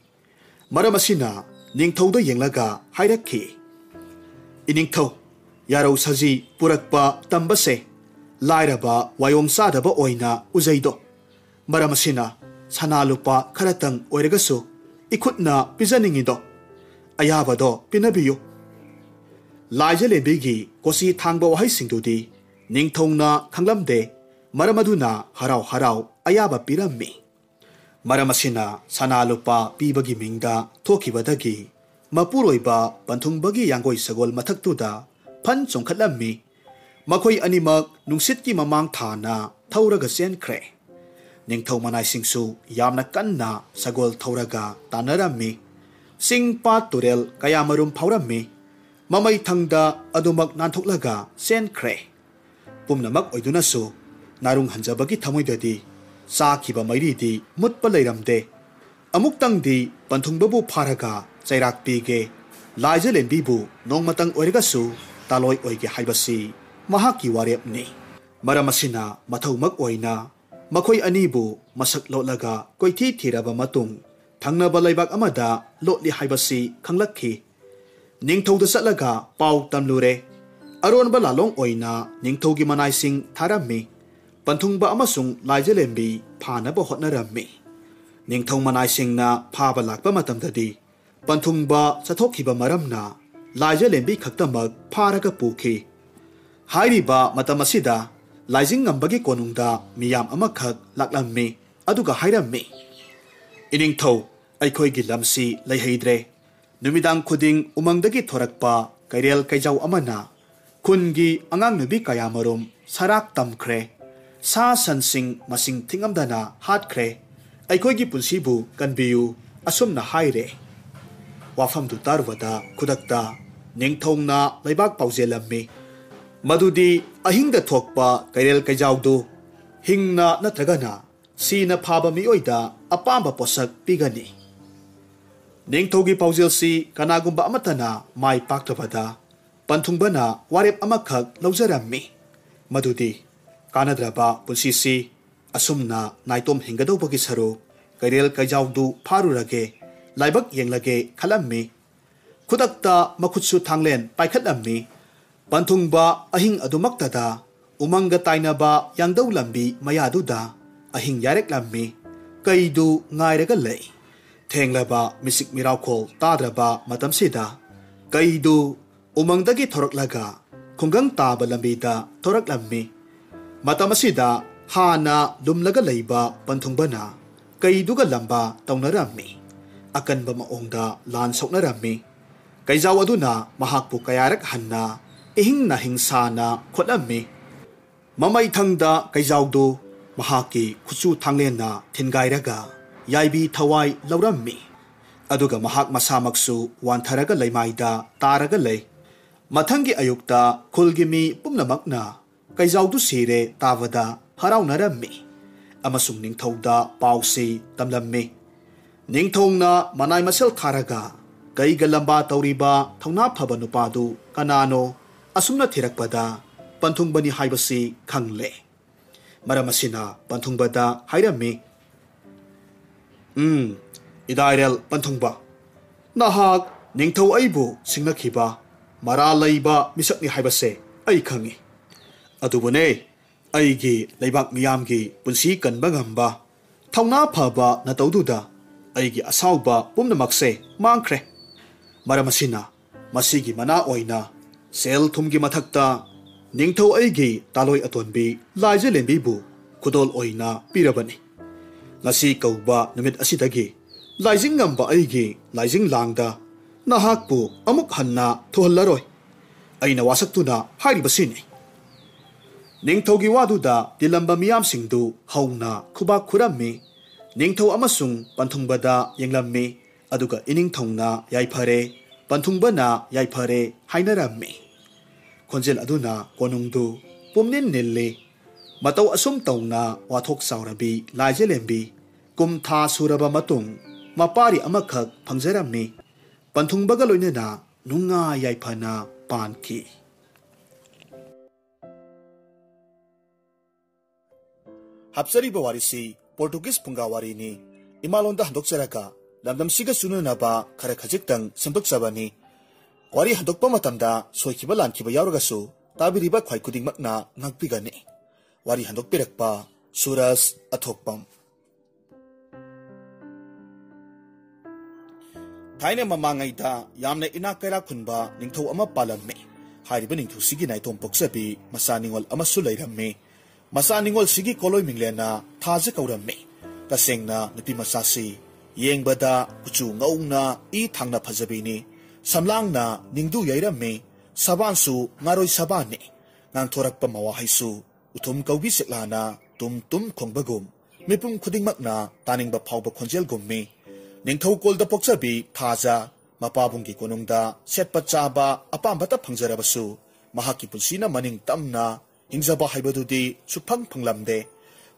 ꯃꯔꯝ ꯑꯁꯤꯅ ꯅꯤꯡꯊꯧꯗ ꯌꯦꯡꯂꯒ ꯍꯥꯏꯔꯛꯈꯤ, ꯏꯅꯤꯡꯊꯧ, ꯌꯥꯔꯧ ꯁꯖꯤ ꯄꯨꯔꯛꯄ ꯇꯝꯕꯁꯦ ꯂꯥꯏꯔꯕ ꯋꯥꯌꯣꯡ ꯆꯥꯗꯕ ꯑꯣꯏꯅ ꯎꯖꯩꯗꯣ꯫ ꯃꯔꯝ ꯑꯁꯤꯅ ꯁꯅꯥ ꯂꯨꯄꯥ ꯈꯔꯇꯪ ꯑꯣꯏꯔꯒꯁꯨ ꯏꯈꯨꯠꯅ ꯄꯤꯖꯅꯤꯡꯉꯤꯗꯣ꯫ ꯑꯌꯥꯕꯗꯣ ꯄꯤꯅꯕꯤꯌꯨ꯫ ꯂꯥꯏꯖꯂꯦꯝꯕꯤꯒꯤ ꯀꯣꯆꯤ ꯊꯥꯡꯕ ꯋꯥꯍꯩꯁꯤꯡꯗꯨꯗꯤ ꯅꯤꯡꯊꯧꯅ ꯈꯪꯂꯝꯗꯦ꯫ ꯃꯔꯝ ꯑꯗꯨꯅ ꯍꯔꯥꯎ ꯍꯔꯥꯎ ꯑꯌꯥꯕ ꯄꯤꯔꯝꯃꯤ꯫ ꯃꯔꯝ ꯑꯁꯤꯅ ꯁꯅꯥ ꯂꯨꯄꯥ ꯄꯤꯕꯒꯤ ꯃꯤꯡꯗ ꯊꯣꯛꯈꯤꯕꯗꯒꯤ ꯃꯄꯨꯔꯣꯏꯕ ꯄꯟꯊꯨꯡꯕꯒꯤ ꯌꯥꯡꯒꯣꯏ ꯁꯒꯣꯜ ꯃꯊꯛꯇꯨꯗ ꯐꯟ ꯆꯣꯡꯈꯠꯂꯝꯃꯤ꯫ ꯃꯈꯣꯏ ꯑꯅꯤꯃꯛ ꯅꯨꯡꯁꯤꯠꯀꯤ ꯃꯃꯥꯡ ꯊꯥꯅ ꯊꯧꯔꯒ ꯆꯦꯟꯈ꯭ꯔꯦ꯫ ꯅꯤꯡꯊꯧ ꯃꯅꯥꯏꯁꯤꯡꯁꯨ ꯌꯥꯝꯅ ꯀꯟꯅ ꯁꯒꯣꯜ ꯊꯧꯔꯒ ꯇꯥꯟꯅꯔꯝꯃꯤ꯫ ꯆꯤꯡ ꯄꯥꯠ ꯇꯨꯔꯦꯜ ꯀꯌꯥꯃꯔꯨꯝ ꯐꯥꯎꯔꯝꯃꯤ꯫ ꯃꯃꯩ ꯊꯪꯗ ꯑꯗꯨꯃꯛ ꯅꯥꯟꯊꯣꯛꯂꯒ ꯆꯦꯟꯈ꯭ꯔꯦ꯫ ꯄꯨꯝꯅꯃꯛ ꯑꯣꯏꯗꯨꯅꯁꯨ ꯅꯥꯔꯨꯡ ꯍꯟꯖꯕꯒꯤ ꯊꯃꯣꯏꯗꯗꯤ ꯆꯥꯈꯤꯕ ꯃꯩꯔꯤꯗꯤ ꯃꯨꯠꯄ ꯂꯩꯔꯝꯗꯦ꯫ ꯑꯃꯨꯛꯇꯪꯗꯤ ꯄꯟꯊꯨꯡꯕꯕꯨ ꯐꯥꯔꯒ ꯆꯩꯔꯥꯛ ꯄꯤꯒꯦ, ꯂꯥꯏꯖꯂꯦꯝꯕꯤꯕꯨ ꯅꯣꯡꯃꯇꯪ ꯑꯣꯏꯔꯒꯁꯨ ꯇꯥꯂꯣꯏ ꯑꯣꯏꯒꯦ ꯍꯥꯏꯕꯁꯤ ꯃꯍꯥꯛꯀꯤ ꯋꯥꯔꯦꯞꯅꯤ꯫ ꯃꯔꯝ ꯑꯁꯤꯅ ꯃꯊꯧꯃꯛ ꯑꯣꯏꯅ ꯃꯈꯣꯏ ꯑꯅꯤꯕꯨ ꯃꯁꯛ ꯂꯣꯠꯂꯒ ꯀꯣꯏꯊꯤ ꯊꯤꯔꯕ ꯃꯇꯨꯡ ꯊꯪꯅꯕ ꯂꯩꯕꯥꯛ ꯑꯃꯗ ꯂꯣꯠꯂꯤ ꯍꯥꯏꯕꯁꯤ ꯈꯪꯂꯛꯈꯤ꯫ ꯅꯤꯡꯊꯧꯗ ꯆꯠꯂꯒ ꯄꯥꯎ ꯇꯝꯂꯨꯔꯦ꯫ ꯑꯔꯣꯟꯕ ꯂꯥꯂꯣꯡ ꯑꯣꯏꯅ ꯅꯤꯡꯊꯧꯒꯤ ꯃꯅꯥꯏꯁꯤꯡ ꯊꯥꯔꯝꯃꯤ꯫ ꯄꯟꯊꯨꯡꯕ ꯑꯃꯁꯨꯡ ꯂꯥꯏꯖꯂꯦꯝꯕꯤ ꯐꯥꯅꯕ ꯍꯣꯠꯅꯔꯝꯃꯤ꯫ ꯅꯤꯡꯊꯧ ꯃꯅꯥꯏꯁꯤꯡꯅ ꯐꯥꯕ ꯂꯥꯛꯄ ꯃꯇꯝꯗꯗꯤ ꯄꯟꯊꯨꯡꯕ ꯆꯠꯊꯣꯛꯈꯤꯕ ꯃꯔꯝꯅ ꯂꯥꯏꯖꯂꯦꯝꯕꯤ ꯈꯛꯇꯃꯛ ꯐꯥꯔꯒ ꯄꯨꯈꯤ꯫ ꯍꯥꯏꯔꯤꯕ ꯃꯇꯝ ꯑꯁꯤꯗ ꯂꯥꯏꯖꯤꯡ ꯉꯝꯕꯒꯤ ꯀꯣꯅꯨꯡꯗ ꯃꯤꯌꯥꯝ ꯑꯃꯈꯛ ꯂꯥꯛꯂꯝꯃꯤ꯫ ꯑꯗꯨꯒ ꯍꯥꯏꯔꯝꯃꯤ, "ꯏꯅꯤꯡꯊꯧ, ꯑꯩꯈꯣꯏꯒꯤ ꯂꯝꯁꯤ ꯂꯩꯍꯩꯗ꯭ꯔꯦ꯫ ꯅꯨꯃꯤꯗꯥꯡ ꯈꯨꯗꯤꯡ ꯎꯃꯪꯗꯒꯤ ꯊꯣꯔꯛꯄ ꯀꯩꯔꯦꯜ ꯀꯩꯖꯥꯎ ꯑꯃꯅ ꯈꯨꯟꯒꯤ ꯑꯉꯥꯡ ꯅꯨꯕꯤ ꯀꯌꯥꯃꯔꯨꯝ ꯁꯔꯥꯛ ꯇꯝꯈ꯭ꯔꯦ꯫ ꯁꯥ ꯁꯟꯁꯤꯡ ꯃꯁꯤꯡ ꯊꯤꯉꯝꯗꯅ ꯍꯥꯠꯈ꯭ꯔꯦ꯫ ꯑꯩꯈꯣꯏꯒꯤ ꯄꯨꯟꯁꯤꯕꯨ ꯀꯟꯕꯤꯌꯨ," ꯑꯁꯨꯝꯅ ꯍꯥꯏꯔꯦ꯫ ꯋꯥꯐꯝꯗꯨ ꯇꯥꯔꯨꯕꯗ ꯈꯨꯗꯛꯇ ꯅꯤꯡꯊꯧꯅ ꯂꯩꯕꯥꯛ ꯄꯥꯎꯖꯦꯜꯂꯝꯃꯤ꯫ ꯃꯗꯨꯗꯤ ꯑꯍꯤꯡꯗ ꯊꯣꯛꯄ ꯀꯩꯔꯦꯜ ꯀꯩꯖꯥꯎꯗꯨ ꯍꯤꯡꯅ ꯅꯠꯇ꯭ꯔꯒꯅ ꯁꯤꯅ ꯐꯥꯕ ꯃꯤꯑꯣꯏꯗ ꯑꯄꯥꯝꯕ ꯄꯣꯠꯁꯛ ꯄꯤꯒꯅꯤ꯫ ꯅꯤꯡꯊꯧꯒꯤ ꯄꯥꯎꯖꯦꯜꯁꯤ ꯀꯅꯥꯒꯨꯝꯕ ꯑꯃꯠꯇꯅ ꯃꯥꯏ ꯄꯥꯛꯇꯕꯗ ꯄꯟꯊꯨꯡꯕꯅ ꯋꯥꯔꯦꯞ ꯑꯃꯈꯛ ꯂꯧꯖꯔꯝꯃꯤ꯫ ꯃꯗꯨꯗꯤ ꯀꯥꯟꯅꯗ꯭ꯔꯕ ꯄꯨꯟꯁꯤꯁꯤ ꯑꯁꯨꯝꯅ ꯅꯥꯏꯇꯣꯝ ꯍꯤꯡꯒꯗꯧꯕꯒꯤ ꯁꯔꯨꯛ ꯀꯩꯔꯦꯜ ꯀꯩꯖꯥꯎꯗꯨ ꯐꯥꯔꯨꯔꯒꯦ, ꯂꯥꯏꯕꯛ ꯌꯦꯡꯂꯒꯦ ꯈꯜꯂꯝꯃꯤ꯫ ꯈꯨꯗꯛꯇ ꯃꯈꯨꯠꯁꯨ ꯊꯥꯡꯂꯦꯟ ꯄꯥꯏꯈꯠꯂꯝꯃꯤ꯫ ꯄꯟꯊꯨꯡꯕ ꯑꯍꯤꯡ ꯑꯗꯨꯃꯛꯇꯗ ꯎꯃꯪꯒ ꯇꯥꯏꯅꯕ ꯌꯥꯡꯗꯧ ꯂꯝꯕꯤ ꯃꯌꯥꯗꯨꯗ ꯑꯍꯤꯡ ꯌꯥꯔꯦꯛꯂꯝꯃꯤ꯫ ꯀꯩꯗꯨ ꯉꯥꯏꯔꯒ ꯂꯩ꯫ ꯊꯦꯡꯂꯕ ꯃꯤꯁꯤꯛ ꯃꯤꯔꯥꯎꯈꯣꯜ ꯇꯥꯗ꯭ꯔꯕ ꯃꯇꯝꯁꯤꯗ ꯀꯩꯗꯨ ꯎꯃꯪꯗꯒꯤ ꯊꯣꯔꯛꯂꯒ ꯈꯨꯡꯒꯪ ꯇꯥꯕ ꯂꯝꯕꯤꯗ ꯊꯣꯔꯛꯂꯝꯃꯤ꯫ ꯃꯇꯝ ꯑꯁꯤꯗ ꯍꯥꯟꯅ ꯂꯨꯝꯂꯒ ꯂꯩꯕ ꯄꯟꯊꯨꯡꯕꯅ ꯀꯩꯗꯨꯒ ꯂꯝꯕꯥ ꯇꯧꯅꯔꯝꯃꯤ꯫ ꯑꯀꯟꯕ ꯃꯑꯣꯡꯗ ꯂꯥꯟ ꯁꯣꯛꯅꯔꯝꯃꯤ꯫ ꯀꯩꯖꯥꯎ ꯑꯗꯨꯅ ꯃꯍꯥꯛꯄꯨ ꯀꯌꯥꯔꯛ ꯍꯟꯅ ꯏꯍꯤꯡ ꯅꯥꯍꯤꯡ ꯁꯥꯅ ꯈꯣꯠꯂꯝꯃꯤ꯫ ꯃꯃꯩꯊꯪꯗ ꯀꯩꯖꯥꯎꯗꯨ ꯃꯍꯥꯛꯀꯤ ꯈꯨꯠꯁꯨ ꯊꯥꯡꯂꯦꯟꯅ ꯊꯤꯟꯒꯥꯏꯔꯒ ꯌꯥꯏꯕꯤ ꯊꯋꯥꯏ ꯂꯧꯔꯝꯃꯤ꯫ ꯑꯗꯨꯒ ꯃꯍꯥꯛ ꯃꯁꯥꯃꯛꯁꯨ ꯋꯥꯟꯊꯔꯒ ꯂꯩꯃꯥꯏꯗ ꯇꯥꯔꯒ ꯂꯩ꯫ ꯃꯊꯪꯒꯤ ꯑꯌꯨꯛꯇ ꯈꯨꯜꯒꯤ ꯃꯤ ꯄꯨꯝꯅꯃꯛꯅ ꯀꯩꯖꯥꯎꯗꯨ ꯁꯤꯔꯦ ꯇꯥꯕꯗ ꯍꯔꯥꯎꯅꯔꯝꯃꯤ ꯑꯃꯁꯨꯡ ꯅꯤꯡꯊꯧꯗ ꯄꯥꯎꯁꯤ ꯇꯝꯂꯝꯃꯤ꯫ ꯅꯤꯡꯊꯧꯅ ꯃꯅꯥꯏ ꯃꯁꯦꯜ ꯊꯥꯔꯒ ꯀꯩꯒ ꯂꯝꯕꯥ ꯇꯧꯔꯤꯕ ꯊꯧꯅꯥ ꯐꯕ ꯅꯨꯄꯥꯗꯨ ꯀꯅꯥꯅꯣ ꯑꯁꯨꯝꯅ ꯊꯤꯔꯛꯄꯗ ꯄꯟꯊꯨꯡꯕꯅꯤ ꯍꯥꯏꯕꯁꯤ ꯈꯪꯂꯦ꯫ ꯃꯔꯝ ꯑꯁꯤꯅ ꯄꯟꯊꯨꯡꯕꯗ ꯍꯥꯏꯔꯝꯃꯤ, "ꯎꯝ, ꯏꯗꯥꯏꯔꯦꯜ ꯄꯟꯊꯨꯡꯕ, ꯅꯍꯥꯛ ꯅꯤꯡꯊꯧ ꯑꯩꯕꯨ ꯁꯤꯡꯅꯈꯤꯕ ꯃꯔꯥ ꯂꯩꯕ ꯃꯤꯁꯛꯅꯤ ꯍꯥꯏꯕꯁꯦ ꯑꯩ ꯈꯪꯏ꯫ ꯑꯗꯨꯕꯨꯅꯦ, ꯑꯩꯒꯤ ꯂꯩꯕꯥꯛ ꯃꯤꯌꯥꯝꯒꯤ ꯄꯨꯟꯁꯤ ꯀꯟꯕ ꯉꯝꯕ ꯊꯧꯅꯥ ꯐꯕ ꯅꯇꯧꯗꯨꯗ ꯑꯩꯒꯤ ꯑꯁꯥꯎꯕ ꯄꯨꯝꯅꯃꯛꯁꯦ ꯃꯥꯡꯈ꯭ꯔꯦ꯫ ꯃꯔꯝ ꯑꯁꯤꯅ ꯃꯁꯤꯒꯤ ꯃꯅꯥ ꯑꯣꯏꯅ ꯁꯦꯜ ꯊꯨꯝꯒꯤ ꯃꯊꯛꯇ ꯅꯤꯡꯊꯧ ꯑꯩꯒꯤ ꯇꯥꯂꯣꯏ ꯑꯇꯣꯟꯕꯤ ꯂꯥꯏꯖꯂꯦꯝꯕꯤꯕꯨ ꯈꯨꯗꯣꯜ ꯑꯣꯏꯅ ꯄꯤꯔꯕꯅꯤ꯫ ꯉꯁꯤ ꯀꯧꯕ ꯅꯨꯃꯤꯠ ꯑꯁꯤꯗꯒꯤ ꯂꯥꯏꯖꯤꯡ ꯉꯝꯕ ꯑꯩꯒꯤ ꯂꯥꯏꯖꯤꯡ ꯂꯥꯡꯗ ꯅꯍꯥꯛꯄꯨ ꯑꯃꯨꯛ ꯍꯟꯅ ꯊꯨꯍꯜꯂꯔꯣꯏ꯫ ꯑꯩꯅ ꯋꯥꯁꯛꯇꯨꯅ ꯍꯥꯏꯔꯤꯕꯁꯤꯅꯤ꯫" ꯅꯤꯡꯊꯧꯒꯤ ꯋꯥꯗꯨꯗ ꯇꯤꯜꯂꯝꯕ ꯃꯤꯌꯥꯝꯁꯤꯡꯗꯨ ꯍꯧꯅ ꯈꯨꯕꯥꯛ ꯈꯨꯔꯝꯃꯤ꯫ ꯅꯤꯡꯊꯧ ꯑꯃꯁꯨꯡ ꯄꯟꯊꯨꯡꯕꯗ ꯌꯦꯡꯂꯝꯃꯤ꯫ ꯑꯗꯨꯒ ꯏꯅꯤꯡꯊꯧꯅ ꯌꯥꯏꯐꯔꯦ, ꯄꯟꯊꯨꯡꯕꯅ ꯌꯥꯏꯐꯔꯦ ꯍꯥꯏꯅꯔꯝꯃꯤ꯫ ꯈꯣꯟꯖꯦꯜ ꯑꯗꯨꯅ ꯀꯣꯅꯨꯡꯗꯨ ꯄꯨꯝꯅꯤꯜ ꯅꯤꯜꯂꯤ꯫ ꯃꯇꯧ ꯑꯁꯨꯝ ꯇꯧꯅ ꯋꯥꯊꯣꯛ ꯆꯥꯎꯔꯕꯤ ꯂꯥꯏꯖꯂꯦꯝꯕꯤ ꯀꯨꯝ ꯊꯥ ꯁꯨꯔꯕ ꯃꯇꯨꯡ ꯃꯄꯥꯔꯤ ꯑꯃꯈꯛ ꯐꯪꯖꯔꯝꯃꯤ꯫ ꯄꯟꯊꯨꯡꯕꯒ ꯂꯣꯏꯅꯅ ꯅꯨꯡꯉꯥꯏ ꯌꯥꯏꯐꯅ ꯄꯥꯟꯈꯤ꯫ ꯍꯥꯞꯆꯔꯤꯕ ꯋꯥꯔꯤꯁꯤ ꯄꯣꯔꯇꯨꯒꯤꯁ ꯐꯨꯡꯒꯥ ꯋꯥꯔꯤꯅꯤ꯫ ꯏꯃꯥꯂꯣꯟꯗ ꯍꯟꯗꯣꯛꯆꯔꯒ ꯂꯝꯗꯝꯁꯤꯒ ꯆꯨꯅꯅꯕ ꯈꯔ ꯈꯖꯤꯛꯇꯪ ꯁꯦꯝꯗꯣꯛꯆꯕꯅꯤ꯫ ꯋꯥꯔꯤ ꯍꯟꯗꯣꯛꯄ ꯃꯇꯝꯗ ꯁꯣꯏꯈꯤꯕ ꯂꯥꯟꯈꯤꯕ ꯌꯥꯎꯔꯒꯁꯨ ꯇꯥꯕꯤꯔꯤꯕ ꯈ꯭ꯋꯥꯏ ꯈꯨꯗꯤꯡꯃꯛꯅ ꯉꯥꯛꯄꯤꯒꯅꯤ꯫ ꯋꯥꯔꯤ ꯍꯟꯗꯣꯛꯄꯤꯔꯛꯄ ꯁꯨꯔꯖ ꯑꯊꯣꯛꯄꯝ꯫ ꯊꯥꯏꯅ ꯃꯃꯥꯡꯉꯩꯗ ꯌꯥꯝꯅ ꯏꯅꯥꯛ ꯀꯩꯔꯥꯛ ꯈꯨꯟꯕ ꯅꯤꯡꯊꯧ ꯑꯃ ꯄꯥꯜꯂꯝꯃꯤ꯫ ꯍꯥꯏꯔꯤꯕ ꯅꯤꯡꯊꯧꯁꯤꯒꯤ ꯅꯥꯏꯇꯣꯝ ꯄꯣꯛꯆꯕꯤ ꯃꯆꯥ ꯅꯤꯉꯣꯜ ꯑꯃꯁꯨ ꯂꯩꯔꯝꯃꯤ꯫ ꯃꯆꯥ ꯅꯤꯉꯣꯜꯁꯤꯒꯤ ꯀꯣꯂꯣꯏ ꯃꯤꯡꯂꯦꯟꯅ ꯊꯥꯖ ꯀꯧꯔꯝꯃꯤ꯫ ꯇꯁꯦꯡꯅ ꯅꯨꯄꯤ ꯃꯆꯥꯁꯤ ꯌꯦꯡꯕꯗ ꯀꯨꯆꯨ ꯉꯧꯅ ꯏ ꯊꯥꯡꯅ ꯐꯖꯕꯤꯅꯤ꯫ ꯁꯝꯂꯥꯡꯅ ꯅꯤꯡꯗꯨ ꯌꯩꯔꯝꯃꯤ꯫ ꯁꯕꯥꯟꯁꯨ ꯉꯥꯔꯣꯏ ꯁꯕꯥꯟꯅꯤ꯫ ꯉꯥꯡꯊꯣꯔꯛꯄ ꯃꯋꯥꯍꯩꯁꯨ ꯎꯊꯨꯝ ꯀꯧꯕꯤ ꯁꯦꯛꯂꯥꯅ ꯇꯨꯝ ꯇꯨꯝ ꯈꯣꯡꯕꯒꯨꯝ, ꯃꯤꯄꯨꯝ ꯈꯨꯗꯤꯡꯃꯛꯅ ꯇꯥꯅꯤꯡꯕ ꯐꯥꯎꯕ ꯈꯣꯟꯖꯦꯜꯒꯨꯝꯃꯤ꯫ ꯅꯤꯡꯊꯧ ꯀꯣꯜꯗ ꯄꯣꯛꯆꯕꯤ ꯊꯥꯖ ꯃꯄꯥꯕꯨꯡꯒꯤ ꯀꯣꯅꯨꯡꯗ ꯁꯦꯠꯄ ꯆꯥꯕ ꯑꯄꯥꯝꯕꯇ ꯐꯪꯖꯔꯕꯁꯨ, ꯃꯍꯥꯛꯀꯤ ꯄꯨꯟꯁꯤꯅ ꯃꯅꯤꯡ ꯇꯝꯅ ꯍꯤꯡꯖꯕ ꯍꯥꯏꯕꯗꯨꯗꯤ ꯁꯨꯛꯐꯪ ꯐꯪꯂꯝꯗꯦ꯫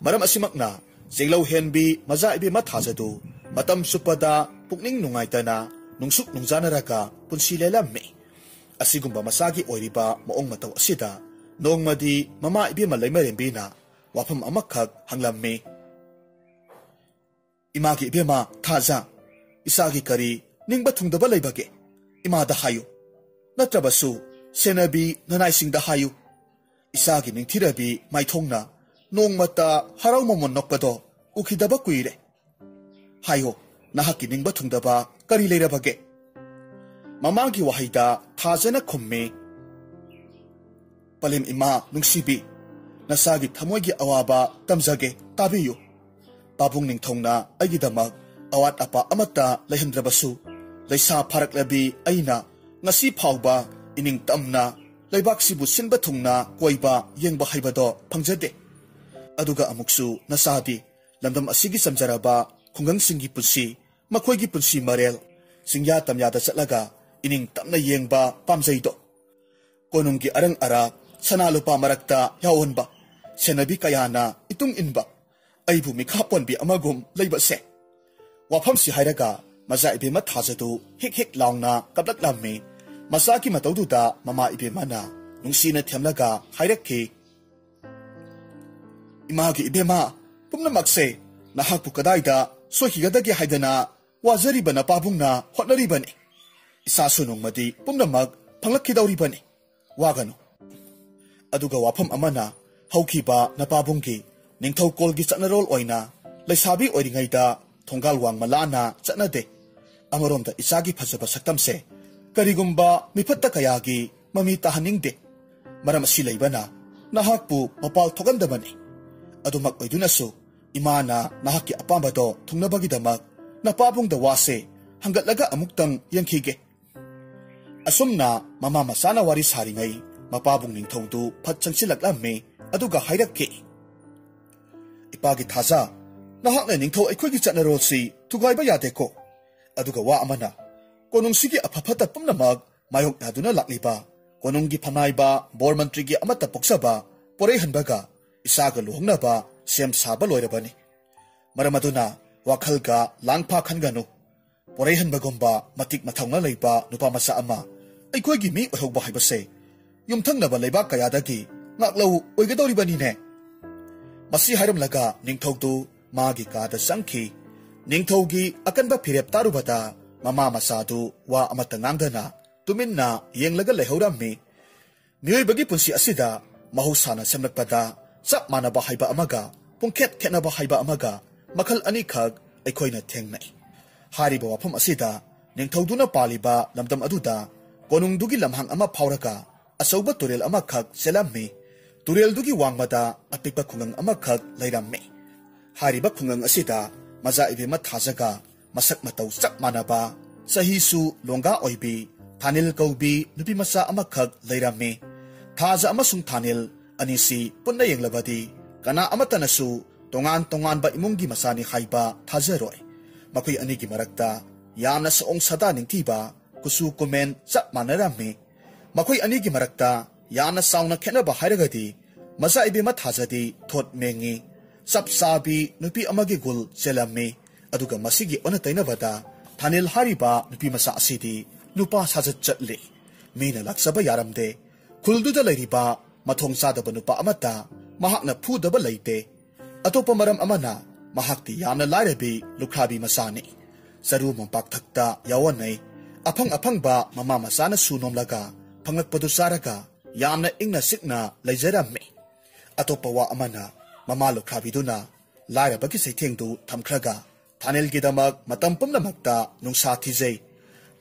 ꯃꯔꯝ ꯑꯁꯤꯃꯛꯅ ꯆꯦꯡꯂꯧ ꯍꯦꯟꯕꯤ ꯃꯖꯥ ꯏꯕꯦꯝꯃ ꯊꯥꯖꯗꯨ ꯃꯇꯝ ꯆꯨꯞꯄꯗ ꯄꯨꯛꯅꯤꯡ ꯅꯨꯡꯉꯥꯏꯇꯅ ꯅꯨꯡꯁꯨꯛ ꯅꯨꯡꯖꯥꯅꯔꯒ ꯄꯨꯟꯁꯤ ꯂꯦꯜꯂꯝꯃꯤ꯫ ꯑꯁꯤꯒꯨꯝꯕ ꯃꯆꯥꯒꯤ ꯑꯣꯏꯔꯤꯕ ꯃꯑꯣꯡ ꯃꯇꯧ ꯑꯁꯤꯗ ꯅꯣꯡꯃꯗꯤ ꯃꯃꯥ ꯏꯕꯦꯝꯃ ꯂꯩꯃꯔꯦꯝꯕꯤꯅ ꯋꯥꯐꯝ ꯑꯃꯈꯛ ꯍꯪꯂꯝꯃꯤ꯫ "ꯏꯃꯥꯒꯤ ꯏꯕꯦꯝꯃ ꯊꯥꯖ, ꯏꯆꯥꯒꯤ ꯀꯔꯤ ꯅꯤꯡꯕ ꯊꯨꯡꯗꯕ ꯂꯩꯕꯒꯦ? ꯏꯃꯥꯗ ꯍꯥꯏꯌꯨ꯫ ꯅꯠꯇ꯭ꯔꯕꯁꯨ ꯁꯦꯟꯅꯕꯤ ꯅꯅꯥꯏꯁꯤꯡꯗ ꯍꯥꯏꯌꯨ꯫ ꯏꯆꯥꯒꯤ ꯅꯤꯡꯊꯤꯔꯕꯤ ꯃꯥꯏꯊꯣꯡꯅ ꯅꯣꯡꯃꯇ ꯍꯔꯥꯎ ꯃꯃꯣꯟ ꯅꯣꯛꯄꯗꯣ ꯎꯈꯤꯗꯕ ꯀꯨꯏꯔꯦ꯫ ꯍꯥꯏꯌꯣ, ꯅꯍꯥꯛꯀꯤ ꯅꯤꯡꯕ ꯊꯨꯡꯗꯕ ꯀꯔꯤ ꯂꯩꯔꯕꯒꯦ?" ꯃꯃꯥꯒꯤ ꯋꯥꯍꯩꯗ ꯊꯥꯖꯅ ꯈꯨꯝꯃꯤ, "ꯄꯂꯦꯝ ꯏꯃꯥ ꯅꯨꯡꯁꯤꯕꯤ, ꯅꯆꯥꯒꯤ ꯊꯃꯣꯏꯒꯤ ꯑꯋꯥꯕ ꯇꯝꯖꯒꯦ, ꯇꯥꯕꯤꯌꯨ꯫ ꯄꯥꯕꯨꯡ ꯅꯤꯡꯊꯧꯅ ꯑꯩꯒꯤꯗꯃꯛ ꯑꯋꯥꯠ ꯑꯄꯥ ꯑꯃꯠꯇ ꯂꯩꯍꯟꯗ꯭ꯔꯕꯁꯨ, ꯂꯩꯁꯥ ꯐꯥꯔꯛꯂꯕꯤ ꯑꯩꯅ ꯉꯁꯤ ꯐꯥꯎꯕ ꯏꯅꯤꯡ ꯇꯝꯅ ꯂꯩꯕꯥꯛꯁꯤꯕꯨ ꯁꯤꯟꯕ ꯊꯨꯡꯅ ꯀꯣꯏꯕ ꯌꯦꯡꯕ ꯍꯩꯕꯗꯣ ꯐꯪꯖꯗꯦ꯫ ꯑꯗꯨꯒ ꯑꯃꯨꯛꯁꯨ ꯅꯆꯥꯗꯤ ꯂꯝꯗꯝ ꯑꯁꯤꯒꯤ ꯆꯝꯖꯔꯕ ꯈꯨꯡꯒꯪꯁꯤꯡꯒꯤ ꯄꯨꯟꯁꯤ, ꯃꯈꯣꯏꯒꯤ ꯄꯨꯟꯁꯤ ꯃꯔꯦꯜ, ꯆꯤꯡꯌꯥ ꯇꯝꯌꯥꯗ ꯆꯠꯂꯒ ꯏꯅꯤꯡ ꯇꯝꯅ ꯌꯦꯡꯕ ꯄꯥꯝꯖꯩꯗꯣ꯫ ꯀꯣꯅꯨꯡꯒꯤ ꯑꯔꯪ ꯑꯔꯥꯛ, ꯁꯅꯥ ꯂꯨꯄꯥ ꯃꯔꯛꯇ ꯌꯥꯎꯍꯟꯕ, ꯁꯦꯟꯅꯕꯤ ꯀꯌꯥꯅ ꯏꯇꯨꯡ ꯏꯟꯕ, ꯑꯩꯕꯨ ꯃꯤꯈꯥ ꯄꯣꯟꯕꯤ ꯑꯃꯒꯨꯝ ꯂꯩꯕꯁꯦ꯫" ꯋꯥꯐꯝꯁꯤ ꯍꯥꯏꯔꯒ ꯃꯆꯥ ꯏꯕꯦꯝꯃ ꯊꯥꯖꯗꯨ ꯍꯤꯛ ꯍꯤꯛ ꯂꯥꯎꯅ ꯀꯞꯂꯛꯂꯝꯃꯤ꯫ ꯃꯆꯥꯒꯤ ꯃꯇꯧꯗꯨꯗ ꯃꯃꯥ ꯏꯕꯦꯝꯃꯅ ꯅꯨꯡꯁꯤꯅ ꯊꯦꯝꯂꯒ ꯍꯥꯏꯔꯛꯈꯤ, "ꯏꯃꯥꯒꯤ ꯏꯕꯦꯝꯃ, ꯄꯨꯝꯅꯃꯛꯁꯦ ꯅꯍꯥꯛꯄꯨ ꯀꯗꯥꯏꯗ ꯁꯣꯏꯈꯤꯒꯗꯒꯦ ꯍꯥꯏꯗꯅ ꯋꯥꯖꯔꯤꯕ ꯅꯄꯥꯕꯨꯡꯅ ꯍꯣꯠꯅꯔꯤꯕꯅꯤ꯫ ꯏꯁꯥꯁꯨ ꯅꯣꯡꯃꯗꯤ ꯄꯨꯝꯅꯃꯛ ꯐꯪꯂꯛꯈꯤꯗꯧꯔꯤꯕꯅꯤ꯫ ꯋꯥꯒꯅꯨ꯫ ꯑꯗꯨꯒ ꯋꯥꯐꯝ ꯑꯃꯅ, ꯍꯧꯈꯤꯕ ꯅꯄꯥꯕꯨꯡꯒꯤ ꯅꯤꯡꯊꯧꯀꯣꯜꯒꯤ ꯆꯠꯅꯔꯣꯜ ꯑꯣꯏꯅ ꯂꯩꯁꯥꯕꯤ ꯑꯣꯏꯔꯤꯉꯩꯗ ꯊꯣꯡꯒꯥꯜ ꯋꯥꯡꯃ ꯂꯥꯟꯅ ꯆꯠꯅꯗꯦ꯫ ꯑꯃꯔꯣꯝꯗ ꯏꯆꯥꯒꯤ ꯐꯖꯕ ꯁꯛꯇꯝꯁꯦ ꯀꯔꯤꯒꯨꯝꯕ ꯃꯤꯐꯠꯇ ꯀꯌꯥꯒꯤ ꯃꯃꯤ ꯇꯥꯍꯟꯅꯤꯡꯗꯦ꯫ ꯃꯔꯝ ꯑꯁꯤ ꯂꯩꯕꯅ ꯅꯍꯥꯛꯄꯨ ꯃꯄꯥꯜ ꯊꯣꯛꯍꯟꯗꯕꯅꯤ꯫ ꯑꯗꯨꯃꯛ ꯑꯣꯏꯗꯨꯅꯁꯨ ꯏꯃꯥꯅ ꯅꯍꯥꯛꯀꯤ ꯑꯄꯥꯝꯕꯗꯣ ꯊꯨꯡꯅꯕꯒꯤꯗꯃꯛ ꯅꯄꯥꯕꯨꯡꯗ ꯋꯥꯁꯦ ꯍꯪꯒꯠꯂꯒ ꯑꯃꯨꯛꯇꯪ ꯌꯦꯡꯈꯤꯒꯦ꯫ ꯑꯁꯨꯝꯅ ꯃꯃꯥ ꯃꯆꯥꯅ ꯋꯥꯔꯤ ꯁꯥꯔꯤꯉꯩ ꯃꯄꯥꯕꯨꯡ ꯅꯤꯡꯊꯧꯗꯨ ꯐꯠ ꯆꯪꯁꯤꯜꯂꯛꯂꯝꯃꯤ꯫ ꯑꯗꯨꯒ ꯍꯥꯏꯔꯛꯈꯤ, "ꯏꯄꯥꯒꯤ ꯊꯥꯖ, ꯅꯍꯥꯛꯅ ꯅꯤꯡꯊꯧ ꯑꯩꯈꯣꯏꯒꯤ ꯆꯠꯅꯔꯣꯜꯁꯤ ꯊꯨꯒꯥꯏꯕ ꯌꯥꯗꯦꯀꯣ꯫ ꯑꯗꯨꯒ ꯋꯥ ꯑꯃꯅ, ꯀꯣꯅꯨꯡꯁꯤꯒꯤ ꯑꯐ ꯐꯠꯇ ꯄꯨꯝꯅꯃꯛ ꯃꯥꯌꯣꯛꯅꯗꯨꯅ ꯂꯥꯛꯂꯤꯕ ꯀꯣꯅꯨꯡꯒꯤ ꯐꯝꯅꯥꯏꯕ ꯕꯣꯔ ꯃꯟꯇ꯭ꯔꯤꯒꯤ ꯑꯃꯠꯇ ꯄꯣꯛꯆꯕ ꯄꯣꯔꯩꯍꯟꯕꯒ ꯏꯆꯥꯒ ꯂꯨꯍꯣꯡꯅꯕ ꯁꯦꯝ ꯁꯥꯕ ꯂꯣꯏꯔꯕꯅꯤ꯫ ꯃꯔꯝ ꯑꯗꯨꯅ ꯋꯥꯈꯜꯒ ꯂꯥꯡꯐꯥ ꯈꯟꯒꯅꯨ꯫ ꯄꯣꯔꯩꯍꯟꯕꯒꯨꯝꯕ ꯃꯇꯤꯛ ꯃꯊꯧꯅꯥ ꯂꯩꯕ ꯅꯨꯄꯥ ꯃꯆꯥ ꯑꯃ ꯑꯩꯈꯣꯏꯒꯤ ꯃꯤ ꯑꯣꯏꯍꯧꯕ ꯍꯥꯏꯕꯁꯦ ꯌꯨꯝꯊꯪꯅꯕ ꯂꯩꯕꯥꯛ ꯀꯌꯥꯗꯒꯤ ꯉꯥꯛꯂꯧ ꯑꯣꯏꯒꯗꯧꯔꯤꯕꯅꯤꯅꯦ꯫ ꯃꯁꯤ ꯍꯥꯏꯔꯝꯂꯒ ꯅꯤꯡꯊꯧꯗꯨ ꯃꯥꯒꯤ ꯀꯥꯗ ꯆꯪꯈꯤ꯫ ꯅꯤꯡꯊꯧꯒꯤ ꯑꯀꯟꯕ ꯐꯤꯔꯦꯞ ꯇꯥꯔꯨꯕꯗ ꯃꯃꯥ ꯃꯆꯥꯗꯨ ꯋꯥ ꯑꯃꯠꯇ ꯉꯥꯡꯗꯅ ꯇꯨꯃꯤꯟꯅ ꯌꯦꯡꯂꯒ ꯂꯩꯍꯧꯔꯝꯃꯤ꯫ ꯃꯤꯑꯣꯏꯕꯒꯤ ꯄꯨꯟꯁꯤ ꯑꯁꯤꯗ ꯃꯍꯧꯁꯥꯅ ꯁꯦꯝꯂꯛꯄꯗ ꯆꯞ ꯃꯥꯟꯅꯕ ꯍꯥꯏꯕ ꯑꯃꯒ ꯄꯨꯡꯈꯦꯠ ꯈꯦꯠꯅꯕ ꯍꯥꯏꯕ ꯑꯃꯒ ꯃꯈꯜ ꯑꯅꯤꯈꯛ ꯑꯩꯈꯣꯏꯅ ꯊꯦꯡꯅꯩ꯫ ꯍꯥꯏꯔꯤꯕ ꯋꯥꯐꯝ ꯑꯁꯤꯗ ꯅꯤꯡꯊꯧꯗꯨꯅ ꯄꯥꯜꯂꯤꯕ ꯂꯝꯗꯝ ꯑꯗꯨꯗ ꯀꯣꯅꯨꯡꯗꯨꯒꯤ ꯂꯝꯍꯥꯡ ꯑꯃ ꯐꯥꯎꯔꯒ ꯑꯆꯧꯕ ꯇꯨꯔꯦꯜ ꯑꯃꯈꯛ ꯆꯦꯜꯂꯝꯃꯤ꯫ ꯇꯨꯔꯦꯜꯗꯨꯒꯤ ꯋꯥꯡꯃꯗ ꯑꯄꯤꯛꯄ ꯈꯨꯡꯒꯪ ꯑꯃꯈꯛ ꯂꯩꯔꯝꯃꯤ꯫ ꯍꯥꯏꯔꯤꯕ ꯈꯨꯡꯒꯪ ꯑꯁꯤꯗ ꯃꯆꯥ ꯏꯕꯦꯝꯃ ꯊꯥꯖꯒ ꯃꯁꯛ ꯃꯇꯧ ꯆꯞ ꯃꯥꯟꯅꯕ, ꯆꯍꯤꯁꯨ ꯂꯣꯡꯒꯥ ꯑꯣꯏꯕꯤ ꯊꯥꯅꯤꯜ ꯀꯧꯕꯤ ꯅꯨꯄꯤ ꯃꯆꯥ ꯑꯃꯈꯛ ꯂꯩꯔꯝꯃꯤ꯫ ꯊꯥꯖ ꯑꯃꯁꯨꯡ ꯊꯥꯅꯤꯜ ꯑꯅꯤꯁꯤ ꯄꯨꯟꯅ ꯌꯦꯡꯂꯕꯗꯤ ꯀꯅꯥ ꯑꯃꯠꯇꯅꯁꯨ ꯇꯣꯉꯥꯟ ꯇꯣꯉꯥꯟꯕ ꯏꯃꯨꯡꯒꯤ ꯃꯆꯥꯅꯤ ꯍꯥꯏꯕ ꯊꯥꯖꯔꯣꯏ꯫ ꯃꯈꯣꯏ ꯑꯅꯤꯒꯤ ꯃꯔꯛꯇ ꯌꯥꯝꯅ ꯁꯑꯣꯡ ꯁꯥꯗꯥ ꯅꯤꯡꯊꯤꯕ, ꯀꯨꯆꯨ ꯀꯨꯃꯦꯟ ꯆꯞ ꯃꯥꯟꯅꯔꯝꯃꯤ꯫ ꯃꯈꯣꯏ ꯑꯅꯤꯒꯤ ꯃꯔꯛꯇ ꯌꯥꯝꯅ ꯆꯥꯎꯅ ꯈꯦꯠꯅꯕ ꯍꯥꯏꯔꯒꯗꯤ ꯃꯆꯥ ꯏꯕꯦꯝꯃ ꯊꯥꯖꯗꯤ ꯊꯣꯠ ꯃꯦꯡꯉꯤ꯫ ꯆꯞ ꯆꯥꯕꯤ ꯅꯨꯄꯤ ꯑꯃꯒꯤ ꯒꯨꯜ ꯆꯦꯜꯂꯝꯃꯤ꯫ ꯑꯗꯨꯒ ꯃꯁꯤꯒꯤ ꯑꯣꯟꯅ ꯇꯩꯅꯕꯗ ꯊꯥꯅꯤꯜ ꯍꯥꯏꯔꯤꯕ ꯅꯨꯄꯤ ꯃꯆꯥ ꯑꯁꯤꯗꯤ ꯅꯨꯄꯥ ꯁꯥꯖꯠ ꯆꯠꯂꯤ꯫ ꯃꯤꯅ ꯂꯥꯛꯆꯕ ꯌꯥꯔꯝꯗꯦ꯫ ꯈꯨꯜꯗꯨꯗ ꯂꯩꯔꯤꯕ ꯃꯊꯣꯡ ꯆꯥꯗꯕ ꯅꯨꯄꯥ ꯑꯃꯠꯇ ꯃꯍꯥꯛꯅ ꯐꯨꯗꯕ ꯂꯩꯇꯦ꯫ ꯑꯇꯣꯞꯄ ꯃꯔꯝ ꯑꯃꯅ ꯃꯍꯥꯛꯇꯤ ꯌꯥꯝꯅ ꯂꯥꯏꯔꯕꯤ ꯂꯨꯈ꯭ꯔꯥꯕꯤ ꯃꯆꯥꯅꯤ꯫ ꯆꯔꯨ ꯃꯣꯝꯄꯥꯛꯊꯛꯇ ꯌꯥꯎꯍꯟꯅꯩ꯫ ꯑꯐꯪ ꯑꯐꯪꯕ ꯃꯃꯥ ꯃꯆꯥꯅ ꯁꯨ ꯅꯣꯝꯂꯒ ꯐꯪꯂꯛꯄꯗꯨ ꯆꯥꯔꯒ ꯌꯥꯝꯅ ꯏꯪꯅ ꯆꯤꯛꯅ ꯂꯩꯖꯔꯝꯃꯤ꯫ ꯑꯇꯣꯞꯄ ꯋꯥ ꯑꯃꯅ, ꯃꯃꯥ ꯂꯨꯈ꯭ꯔꯥꯕꯤꯗꯨꯅ ꯂꯥꯏꯔꯕꯒꯤ ꯆꯩꯊꯦꯡꯗꯨ ꯊꯝꯈ꯭ꯔꯒ ꯊꯥꯅꯤꯜꯒꯤꯗꯃꯛ ꯃꯇꯝ ꯄꯨꯝꯅꯃꯛꯇ ꯅꯨꯡꯁꯥ ꯊꯤꯖꯩ꯫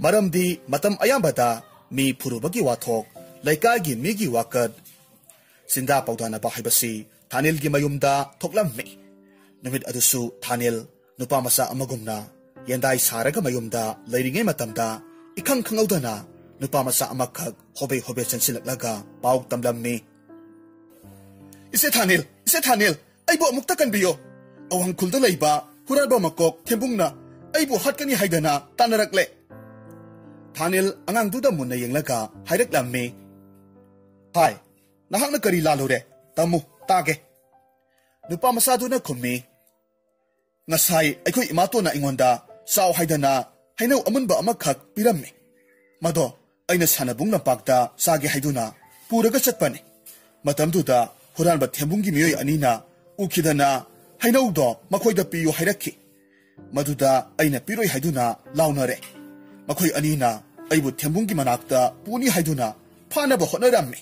ꯃꯔꯝꯗꯤ ꯃꯇꯝ ꯑꯌꯥꯝꯕꯗ ꯃꯤ ꯐꯨꯔꯨꯕꯒꯤ ꯋꯥꯊꯣꯛ, ꯂꯩꯀꯥꯏꯒꯤ ꯃꯤꯒꯤ ꯋꯥꯀꯠ, ꯆꯤꯟꯗꯥ ꯄꯥꯎꯗꯥꯅꯕ ꯍꯥꯏꯕꯁꯤ ꯊꯥꯅꯤꯜꯒꯤ ꯃꯌꯨꯝꯗ ꯊꯣꯛꯂꯝꯃꯤ꯫ ꯅꯨꯃꯤꯠ ꯑꯗꯨꯁꯨ ꯊꯥꯅꯤꯜ ꯅꯨꯄꯥ ꯃꯆꯥ ꯑꯃꯒꯨꯝꯅ ꯌꯦꯟꯗꯥꯏ ꯁꯥꯔꯒ ꯃꯌꯨꯝꯗ ꯂꯩꯔꯤꯉꯩ ꯃꯇꯝꯗ ꯏꯈꯪ ꯈꯪꯍꯧꯗꯅ ꯅꯨꯄꯥ ꯃꯆꯥ ꯑꯃꯈꯛ ꯍꯣꯕꯦ ꯍꯣꯕꯦ ꯆꯦꯟꯁꯤꯜꯂꯛꯂꯒ ꯄꯥꯎ ꯇꯝꯂꯝꯃꯤ꯫ "ꯏꯆꯦ ꯊꯥꯅꯤꯜ, ꯏꯆꯦ ꯊꯥꯅꯤꯜ, ꯑꯩꯕꯨ ꯑꯃꯨꯛꯇ ꯀꯟꯕꯤꯌꯣ꯫ ꯑꯋꯥꯡ ꯈꯨꯜꯗ ꯂꯩꯕ ꯍꯨꯔꯥꯟꯕ ꯃꯀꯣꯛ ꯊꯦꯝꯕꯨꯡꯅ ꯑꯩꯕꯨ ꯍꯥꯠꯀꯅꯤ ꯍꯥꯏꯗꯅ ꯇꯥꯟꯅꯔꯛꯂꯦ꯫" ꯊꯥꯅꯤꯜ ꯑꯉꯥꯡꯗꯨꯗ ꯃꯨꯟꯅ ꯌꯦꯡꯂꯒ ꯍꯥꯏꯔꯛꯂꯝꯃꯤ꯫ "ꯍꯥꯏ, ꯅꯍꯥꯛꯅ ꯀꯔꯤ ꯂꯥꯜꯂꯨꯔꯦ? ꯇꯝꯃꯨ, ꯇꯥꯒꯦ꯫" ꯅꯨꯄꯥ ꯃꯆꯥꯗꯨꯅ ꯈꯨꯝꯃꯤ, "ꯉꯁꯥꯏ ꯑꯩꯈꯣꯏ ꯏꯃꯥꯇꯣꯟꯅ ꯑꯩꯉꯣꯟꯗ ꯆꯥꯎ ꯍꯥꯏꯗꯅ ꯍꯩꯅꯧ ꯑꯃꯨꯟꯕ ꯑꯃꯈꯛ ꯄꯤꯔꯝꯃꯤ꯫ ꯃꯗꯣ ꯑꯩꯅ ꯁꯥꯟꯅꯕꯨꯡ ꯂꯝꯄꯥꯛꯇ ꯆꯥꯒꯦ ꯍꯥꯏꯗꯨꯅ ꯄꯨꯔꯒ ꯆꯠꯄꯅꯤ꯫ ꯃꯇꯝꯗꯨꯗ ꯍꯨꯔꯥꯟꯕ ꯊꯦꯝꯕꯨꯡꯒꯤ ꯃꯤꯑꯣꯏ ꯑꯅꯤꯅ ꯎꯈꯤꯗꯅ ꯍꯩꯅꯧꯗꯣ ꯃꯈꯣꯏꯗ ꯄꯤꯌꯨ ꯍꯥꯏꯔꯛꯈꯤ꯫ ꯃꯗꯨꯗ ꯑꯩꯅ ꯄꯤꯔꯣꯏ ꯍꯥꯏꯗꯨꯅ ꯂꯥꯎꯅꯔꯦ꯫ ꯃꯈꯣꯏ ꯑꯅꯤꯅ ꯑꯩꯕꯨ ꯊꯦꯝꯕꯨꯡꯒꯤ ꯃꯅꯥꯛꯇ ꯄꯨꯅꯤ ꯍꯥꯏꯗꯨꯅ ꯐꯥꯅꯕ ꯍꯣꯠꯅꯔꯝꯃꯤ꯫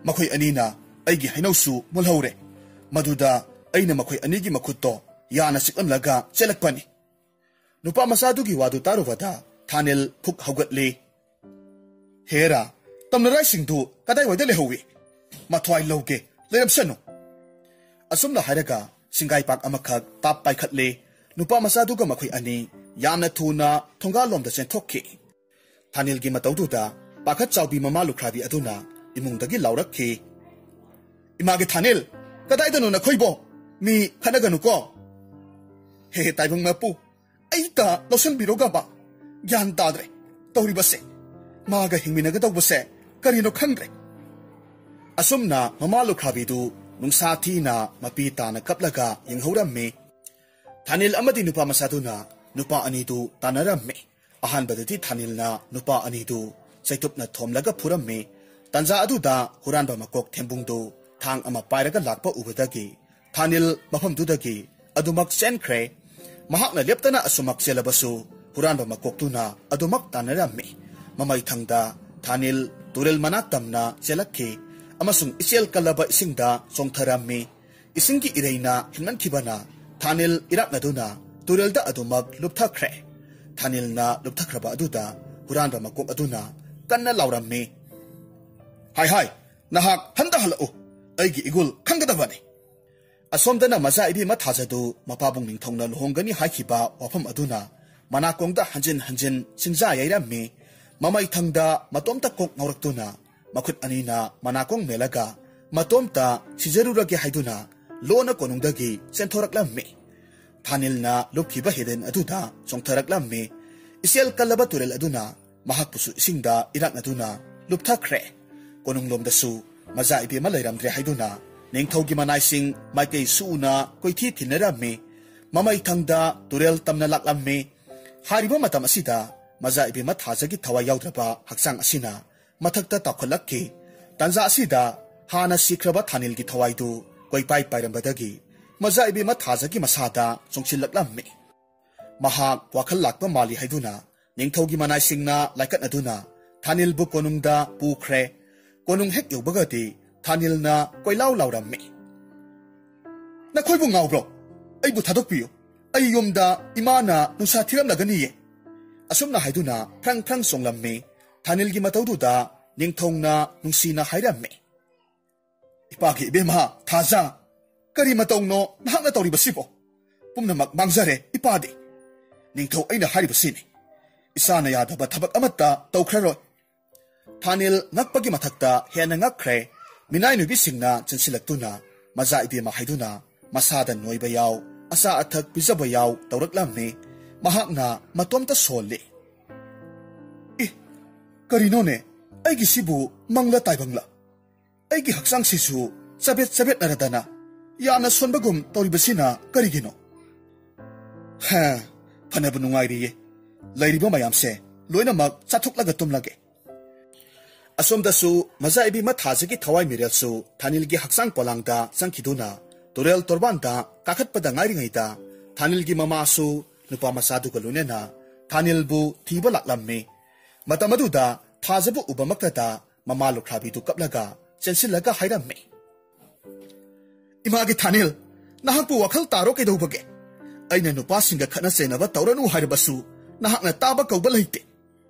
ꯃꯈꯣꯏ ꯑꯅꯤꯅ ꯑꯩꯒꯤ ꯍꯩꯅꯧꯁꯨ ꯃꯨꯜꯍꯧꯔꯦ꯫ ꯃꯗꯨꯗ ꯑꯩꯅ ꯃꯈꯣꯏ ꯑꯅꯤꯒꯤ ꯃꯈꯨꯠꯇꯣ ꯌꯥꯅ ꯆꯤꯛꯂꯝꯂꯒ ꯆꯦꯜꯂꯛꯄꯅꯤ꯫" ꯅꯨꯄꯥ ꯃꯆꯥꯗꯨꯒꯤ ꯋꯥꯗꯨ ꯇꯥꯔꯨꯕꯗ ꯊꯥꯅꯤꯜ ꯐꯨꯛ ꯍꯧꯒꯠꯂꯤ꯫ "ꯍꯦꯔꯥ, ꯇꯝꯅꯔꯥꯏꯁꯤꯡꯗꯨ ꯀꯗꯥꯏꯋꯥꯏꯗ ꯂꯩꯍꯧꯏ? ꯃꯊ꯭ꯋꯥꯏ ꯂꯧꯒꯦ, ꯂꯩꯔꯝꯁꯅꯨ꯫" ꯑꯁꯨꯝꯅ ꯍꯥꯏꯔꯒ ꯁꯤꯡꯒꯥꯏꯄꯥꯛ ꯑꯃꯈꯛ ꯇꯥꯞ ꯄꯥꯏꯈꯠꯂꯤ꯫ ꯅꯨꯄꯥ ꯃꯆꯥꯗꯨꯒ ꯃꯈꯣꯏ ꯑꯅꯤ ꯌꯥꯝꯅ ꯊꯨꯅ ꯊꯣꯡꯒꯥꯜꯂꯣꯝꯗ ꯆꯦꯟꯊꯣꯛꯈꯤ꯫ ꯊꯥꯅꯤꯜꯒꯤ ꯃꯇꯧꯗꯨꯗ ꯄꯥꯈꯠ ꯆꯥꯎꯕꯤ ꯃꯃꯥ ꯂꯨꯈ꯭ꯔꯥꯕꯤ ꯑꯗꯨꯅ ꯏꯃꯨꯡꯗꯒꯤ ꯂꯥꯎꯔꯛꯈꯤ, "ꯏꯃꯥꯒꯤ ꯊꯥꯅꯤꯜ, ꯀꯗꯥꯏꯗꯅꯣ ꯅꯈꯣꯏꯕꯣ? ꯃꯤ ꯈꯠꯅꯒꯅꯨꯀꯣ꯫" "ꯍꯦ, ꯍꯦ, ꯇꯥꯏꯕꯪ ꯃꯄꯨ, ꯑꯩꯇ ꯂꯧꯁꯤꯟꯕꯤꯔꯣ ꯒꯕ꯫ ꯒ꯭ꯌꯥꯟ ꯇꯥꯗ꯭ꯔꯦ ꯇꯧꯔꯤꯕꯁꯦ꯫ ꯃꯥꯒ ꯍꯤꯡꯃꯤꯟꯅꯒꯗꯧꯕꯁꯦ ꯀꯔꯤꯅꯣ ꯈꯪꯗ꯭ꯔꯦ꯫" ꯑꯁꯨꯝꯅ ꯃꯃꯥ ꯂꯨꯈ꯭ꯔꯥꯕꯤꯗꯨ ꯅꯨꯡꯁꯥ ꯊꯤꯅ ꯃꯄꯤ ꯇꯥꯅ ꯀꯞꯂꯒ ꯌꯦꯡꯍꯧꯔꯝꯃꯤ꯫ ꯊꯥꯅꯤꯜ ꯑꯃꯗꯤ ꯅꯨꯄꯥ ꯃꯆꯥꯗꯨꯅ ꯅꯨꯄꯥ ꯑꯅꯤꯗꯨ ꯇꯥꯟꯅꯔꯝꯃꯤ꯫ ꯑꯍꯥꯟꯕꯗꯗꯤ ꯊꯥꯅꯤꯜꯅ ꯅꯨꯄꯥ ꯑꯅꯤꯗꯨ ꯆꯩꯇꯨꯞꯅ ꯊꯣꯝꯂꯒ ꯐꯨꯔꯝꯃꯤ꯫ ꯇꯥꯟꯖꯥ ꯑꯗꯨꯗ ꯍꯨꯔꯥꯟꯕ ꯃꯀꯣꯛ ꯊꯦꯝꯕꯨꯡꯗꯨ ꯊꯥꯡ ꯑꯃ ꯄꯥꯏꯔꯒ ꯂꯥꯛꯄ ꯎꯕꯗꯒꯤ ꯊꯥꯅꯤꯜ ꯃꯐꯝꯗꯨꯗꯒꯤ ꯑꯗꯨꯃꯛ ꯆꯦꯟꯈ꯭ꯔꯦ꯫ ꯃꯍꯥꯛꯅ ꯂꯦꯞꯇꯅ ꯑꯁꯨꯃꯛ ꯆꯦꯜꯂꯕꯁꯨ, ꯍꯨꯔꯥꯟꯕ ꯃꯀꯣꯛꯇꯨꯅ ꯑꯗꯨꯃꯛ ꯇꯥꯟꯅꯔꯝꯃꯤ꯫ ꯃꯃꯩꯊꯪꯗ ꯊꯥꯅꯤꯜ ꯇꯨꯔꯦꯜ ꯃꯅꯥꯛ ꯇꯝꯅ ꯆꯦꯜꯂꯛꯈꯤ ꯑꯃꯁꯨꯡ ꯏꯆꯦꯜ ꯀꯜꯂꯕ ꯏꯁꯤꯡꯗ ꯆꯣꯡꯊꯔꯝꯃꯤ꯫ ꯏꯁꯤꯡꯒꯤ ꯏꯔꯩꯅ ꯍꯦꯟꯃꯟꯈꯤꯕꯅ ꯊꯥꯅꯤꯜ ꯏꯔꯥꯛꯅꯗꯨꯅ ꯇꯨꯔꯦꯜꯗ ꯑꯗꯨꯃꯛ ꯂꯨꯞꯊꯈ꯭ꯔꯦ꯫ ꯊꯥꯅꯤꯜꯅ ꯂꯨꯞꯊꯈ꯭ꯔꯕ ꯑꯗꯨꯗ ꯍꯨꯔꯥꯟꯕ ꯃꯀꯣꯛ ꯑꯗꯨꯅ ꯀꯟꯅ ꯂꯥꯎꯔꯝꯃꯤ, "ꯍꯥꯏ ꯍꯥꯏ, ꯅꯍꯥꯛ ꯍꯟꯗ ꯍꯜꯂꯛꯎ, ꯑꯩꯒꯤ ꯏꯒꯨꯜ ꯈꯪꯒꯗꯕꯅꯤ!" ꯑꯁꯣꯝꯗꯅ ꯃꯆꯥ ꯏꯕꯦꯝꯃ ꯊꯥꯖꯗꯨ ꯃꯄꯥꯕꯨꯡ ꯅꯤꯡꯊꯧꯅ ꯂꯨꯍꯣꯡꯒꯅꯤ ꯍꯥꯏꯈꯤꯕ ꯋꯥꯐꯝ ꯑꯗꯨꯅ ꯃꯅꯥꯀꯣꯡꯗ ꯍꯟꯖꯤꯟ ꯍꯟꯖꯤꯟ ꯆꯤꯡꯖꯥ ꯌꯩꯔꯝꯃꯤ꯫ ꯃꯃꯩꯊꯪꯗ ꯃꯇꯣꯝꯇ ꯀꯣꯛ ꯉꯥꯎꯔꯛꯇꯨꯅ ꯃꯈꯨꯠ ꯑꯅꯤꯅ ꯃꯅꯥꯀꯣꯡ ꯃꯦꯜꯂꯒ ꯃꯇꯣꯝꯇ ꯁꯤꯖꯔꯨꯔꯒꯦ ꯍꯥꯏꯗꯨꯅ ꯂꯣꯟꯅ ꯀꯣꯅꯨꯡꯗꯒꯤ ꯆꯦꯟꯊꯣꯔꯛꯂꯝꯃꯤ꯫ ꯊꯥꯅꯤꯜꯅ ꯂꯨꯞꯈꯤꯕ ꯍꯤꯗꯟ ꯑꯗꯨꯗ ꯆꯣꯡꯊꯔꯛꯂꯝꯃꯤ꯫ ꯏꯆꯦꯜ ꯀꯜꯂꯕ ꯇꯨꯔꯦꯜ ꯑꯗꯨꯅ ꯃꯍꯥꯛꯄꯨꯁꯨ ꯏꯁꯤꯡꯗ ꯏꯔꯥꯛꯅꯗꯨꯅ ꯂꯨꯞꯊꯈ꯭ꯔꯦ꯫ ꯀꯣꯅꯨꯡꯂꯣꯝꯗꯁꯨ ꯃꯆꯥ ꯏꯕꯦꯝꯃ ꯂꯩꯔꯝꯗ꯭ꯔꯦ ꯍꯥꯏꯗꯨꯅ ꯅꯤꯡꯊꯧꯒꯤ ꯃꯅꯥꯏꯁꯤꯡ ꯃꯥꯏꯀꯩ ꯁꯨꯅ ꯀꯣꯏꯊꯤ ꯊꯤꯟꯅꯔꯝꯃꯤ꯫ ꯃꯃꯩꯊꯪꯗ ꯇꯨꯔꯦꯜ ꯇꯝꯅ ꯂꯥꯛꯂꯝꯃꯤ꯫ ꯍꯥꯏꯔꯤꯕ ꯃꯇꯝ ꯑꯁꯤꯗ ꯃꯆꯥ ꯏꯕꯦꯝꯃ ꯊꯥꯖꯒꯤ ꯊꯋꯥꯏ ꯌꯥꯎꯗ꯭ꯔꯕ ꯍꯛꯆꯥꯡ ꯑꯁꯤꯅ ꯃꯊꯛꯇ ꯇꯥꯎꯈꯠꯂꯛꯈꯤ꯫ ꯇꯥꯟꯖꯥ ꯑꯁꯤꯗ ꯍꯥꯟꯅ ꯁꯤꯈ꯭ꯔꯕ ꯊꯥꯅꯤꯜꯒꯤ ꯊꯋꯥꯏꯗꯨ ꯀꯣꯏꯄꯥꯏ ꯄꯥꯏꯔꯝꯕꯗꯒꯤ ꯃꯆꯥ ꯏꯕꯦꯝꯃ ꯊꯥꯖꯒꯤ ꯃꯁꯥꯗ ꯆꯣꯡꯁꯤꯜꯂꯛꯂꯝꯃꯤ꯫ ꯃꯍꯥꯛ ꯋꯥꯈꯜ ꯂꯥꯛꯄ ꯃꯥꯜꯂꯤ ꯍꯥꯏꯗꯨꯅ ꯅꯤꯡꯊꯧꯒꯤ ꯃꯅꯥꯏꯁꯤꯡꯅ ꯂꯥꯏꯀꯠꯅꯗꯨꯅ ꯊꯥꯅꯤꯜꯕꯨ ꯀꯣꯅꯨꯡꯗ ꯄꯨꯈ꯭ꯔꯦ꯫ ꯀꯣꯅꯨꯡ ꯍꯦꯛ ꯌꯧꯕꯒꯗꯤ ꯊꯥꯅꯤꯜꯅ ꯀꯣꯏꯂꯥꯎ ꯂꯥꯎꯔꯝꯃꯤ, "ꯅꯈꯣꯏꯕꯨ ꯉꯥꯎꯕ꯭ꯔꯣ? ꯑꯩꯕꯨ ꯊꯥꯗꯣꯛꯄꯤꯌꯨ꯫ ꯑꯩ ꯌꯨꯝꯗ ꯏꯃꯥꯅ ꯅꯨꯡꯁꯥ ꯊꯤꯔꯝꯂꯒꯅꯤꯌꯦ!" ꯑꯁꯨꯝꯅ ꯍꯥꯏꯗꯨꯅ ꯐ꯭ꯔꯪ ꯐ꯭ꯔꯪ ꯆꯣꯡꯂꯝꯃꯤ꯫ ꯊꯥꯅꯤꯜꯒꯤ ꯃꯇꯧꯗꯨꯗ ꯅꯤꯡꯊꯧꯅ ꯅꯨꯡꯁꯤꯅ ꯍꯥꯏꯔꯝꯃꯤ, "ꯏꯄꯥꯒꯤ ꯏꯕꯦꯝꯃ ꯊꯥꯖ, ꯀꯔꯤ ꯃꯇꯧꯅꯣ ꯅꯍꯥꯛꯅ ꯇꯧꯔꯤꯕꯁꯤꯕꯣ? ꯄꯨꯝꯅꯃꯛ ꯃꯥꯡꯖꯔꯦ ꯏꯄꯥꯗꯤ꯫ ꯅꯤꯡꯊꯧ ꯑꯩꯅ ꯍꯥꯏꯔꯤꯕꯁꯤꯅꯤ꯫ ꯏꯆꯥꯅ ꯌꯥꯗꯕ ꯊꯕꯛ ꯑꯃꯠꯇ ꯇꯧꯈ꯭ꯔꯔꯣꯏ꯫" ꯊꯥꯅꯤꯜ ꯉꯛꯄꯒꯤ ꯃꯊꯛꯇ ꯍꯦꯟꯅ ꯉꯛꯈ꯭ꯔꯦ꯫ ꯃꯤꯅꯥꯏ ꯅꯨꯕꯤꯁꯤꯡꯅ ꯆꯦꯟꯁꯤꯜꯂꯛꯇꯨꯅ ꯃꯆꯥ ꯏꯕꯦꯝꯃ ꯍꯥꯏꯗꯨꯅ ꯃꯁꯥꯗ ꯅꯣꯏꯕ ꯌꯥꯎ, ꯑꯆꯥ ꯑꯊꯛ ꯄꯤꯖꯕ ꯌꯥꯎ ꯇꯧꯔꯛꯂꯝꯃꯤ꯫ ꯃꯍꯥꯛꯅ ꯃꯇꯣꯝꯇ ꯁꯣꯜꯂꯤ꯫ "ꯏ, ꯀꯔꯤꯅꯣꯅꯦ? ꯑꯩꯒꯤꯁꯤꯕꯨ ꯃꯪꯂ ꯇꯥꯏꯕꯪꯂ? ꯑꯩꯒꯤ ꯍꯛꯆꯥꯡꯁꯤꯁꯨ ꯆꯕꯦꯠ ꯆꯕꯦꯠꯅꯔꯗꯅ ꯌꯥꯝꯅ ꯁꯣꯟꯕꯒꯨꯝ ꯇꯧꯔꯤꯕꯁꯤꯅ ꯀꯔꯤꯒꯤꯅꯣ? ꯍꯦ, ꯐꯅꯕ ꯅꯨꯡꯉꯥꯏꯔꯤꯌꯦ꯫ ꯂꯩꯔꯤꯕ ꯃꯌꯥꯝꯁꯦ ꯂꯣꯏꯅꯃꯛ ꯆꯥꯊꯣꯛꯂꯒ ꯇꯨꯝꯂꯒꯦ꯫" ꯑꯁꯣꯝꯗꯁꯨ ꯃꯆꯥ ꯏꯕꯦꯝꯃ ꯊꯥꯖꯒꯤ ꯊꯋꯥꯏ ꯃꯤꯔꯦꯜꯁꯨ ꯊꯥꯅꯤꯜꯒꯤ ꯍꯛꯆꯥꯡ ꯄꯣꯂꯥꯡꯗ ꯆꯪꯈꯤꯗꯨꯅ ꯇꯨꯔꯦꯜ ꯇꯣꯔꯕꯥꯟꯗ ꯀꯥꯈꯠꯄꯗ ꯉꯥꯏꯔꯤꯉꯩꯗ ꯊꯥꯅꯤꯜꯒꯤ ꯃꯃꯥꯁꯨ ꯅꯨꯄꯥ ꯃꯆꯥꯗꯨꯒ ꯂꯣꯏꯅꯅ ꯊꯥꯅꯤꯜꯕꯨ ꯊꯤꯕ ꯂꯥꯛꯂꯝꯃꯤ꯫ ꯃꯇꯝ ꯑꯗꯨꯗ ꯊꯥꯖꯕꯨ ꯎꯕꯃꯛꯇꯗ ꯃꯃꯥ ꯂꯨꯈ꯭ꯔꯥꯕꯤꯗꯨ ꯀꯞꯂꯒ ꯆꯦꯟꯁꯤꯜꯂꯒ ꯍꯥꯏꯔꯝꯃꯤ, "ꯏꯃꯥꯒꯤ ꯊꯥꯅꯤꯜ, ꯅꯍꯥꯛꯄꯨ ꯋꯥꯈꯜ ꯇꯥꯔꯣ ꯀꯩꯗꯧꯕꯒꯦ? ꯑꯩꯅ ꯅꯨꯄꯥꯁꯤꯡꯒ ꯈꯠꯅ ꯆꯩꯅꯕ ꯇꯧꯔꯅꯨ ꯍꯥꯏꯔꯕꯁꯨ ꯅꯍꯥꯛꯅ ꯇꯥꯕ ꯀꯧꯕ ꯂꯩꯇꯦ"꯫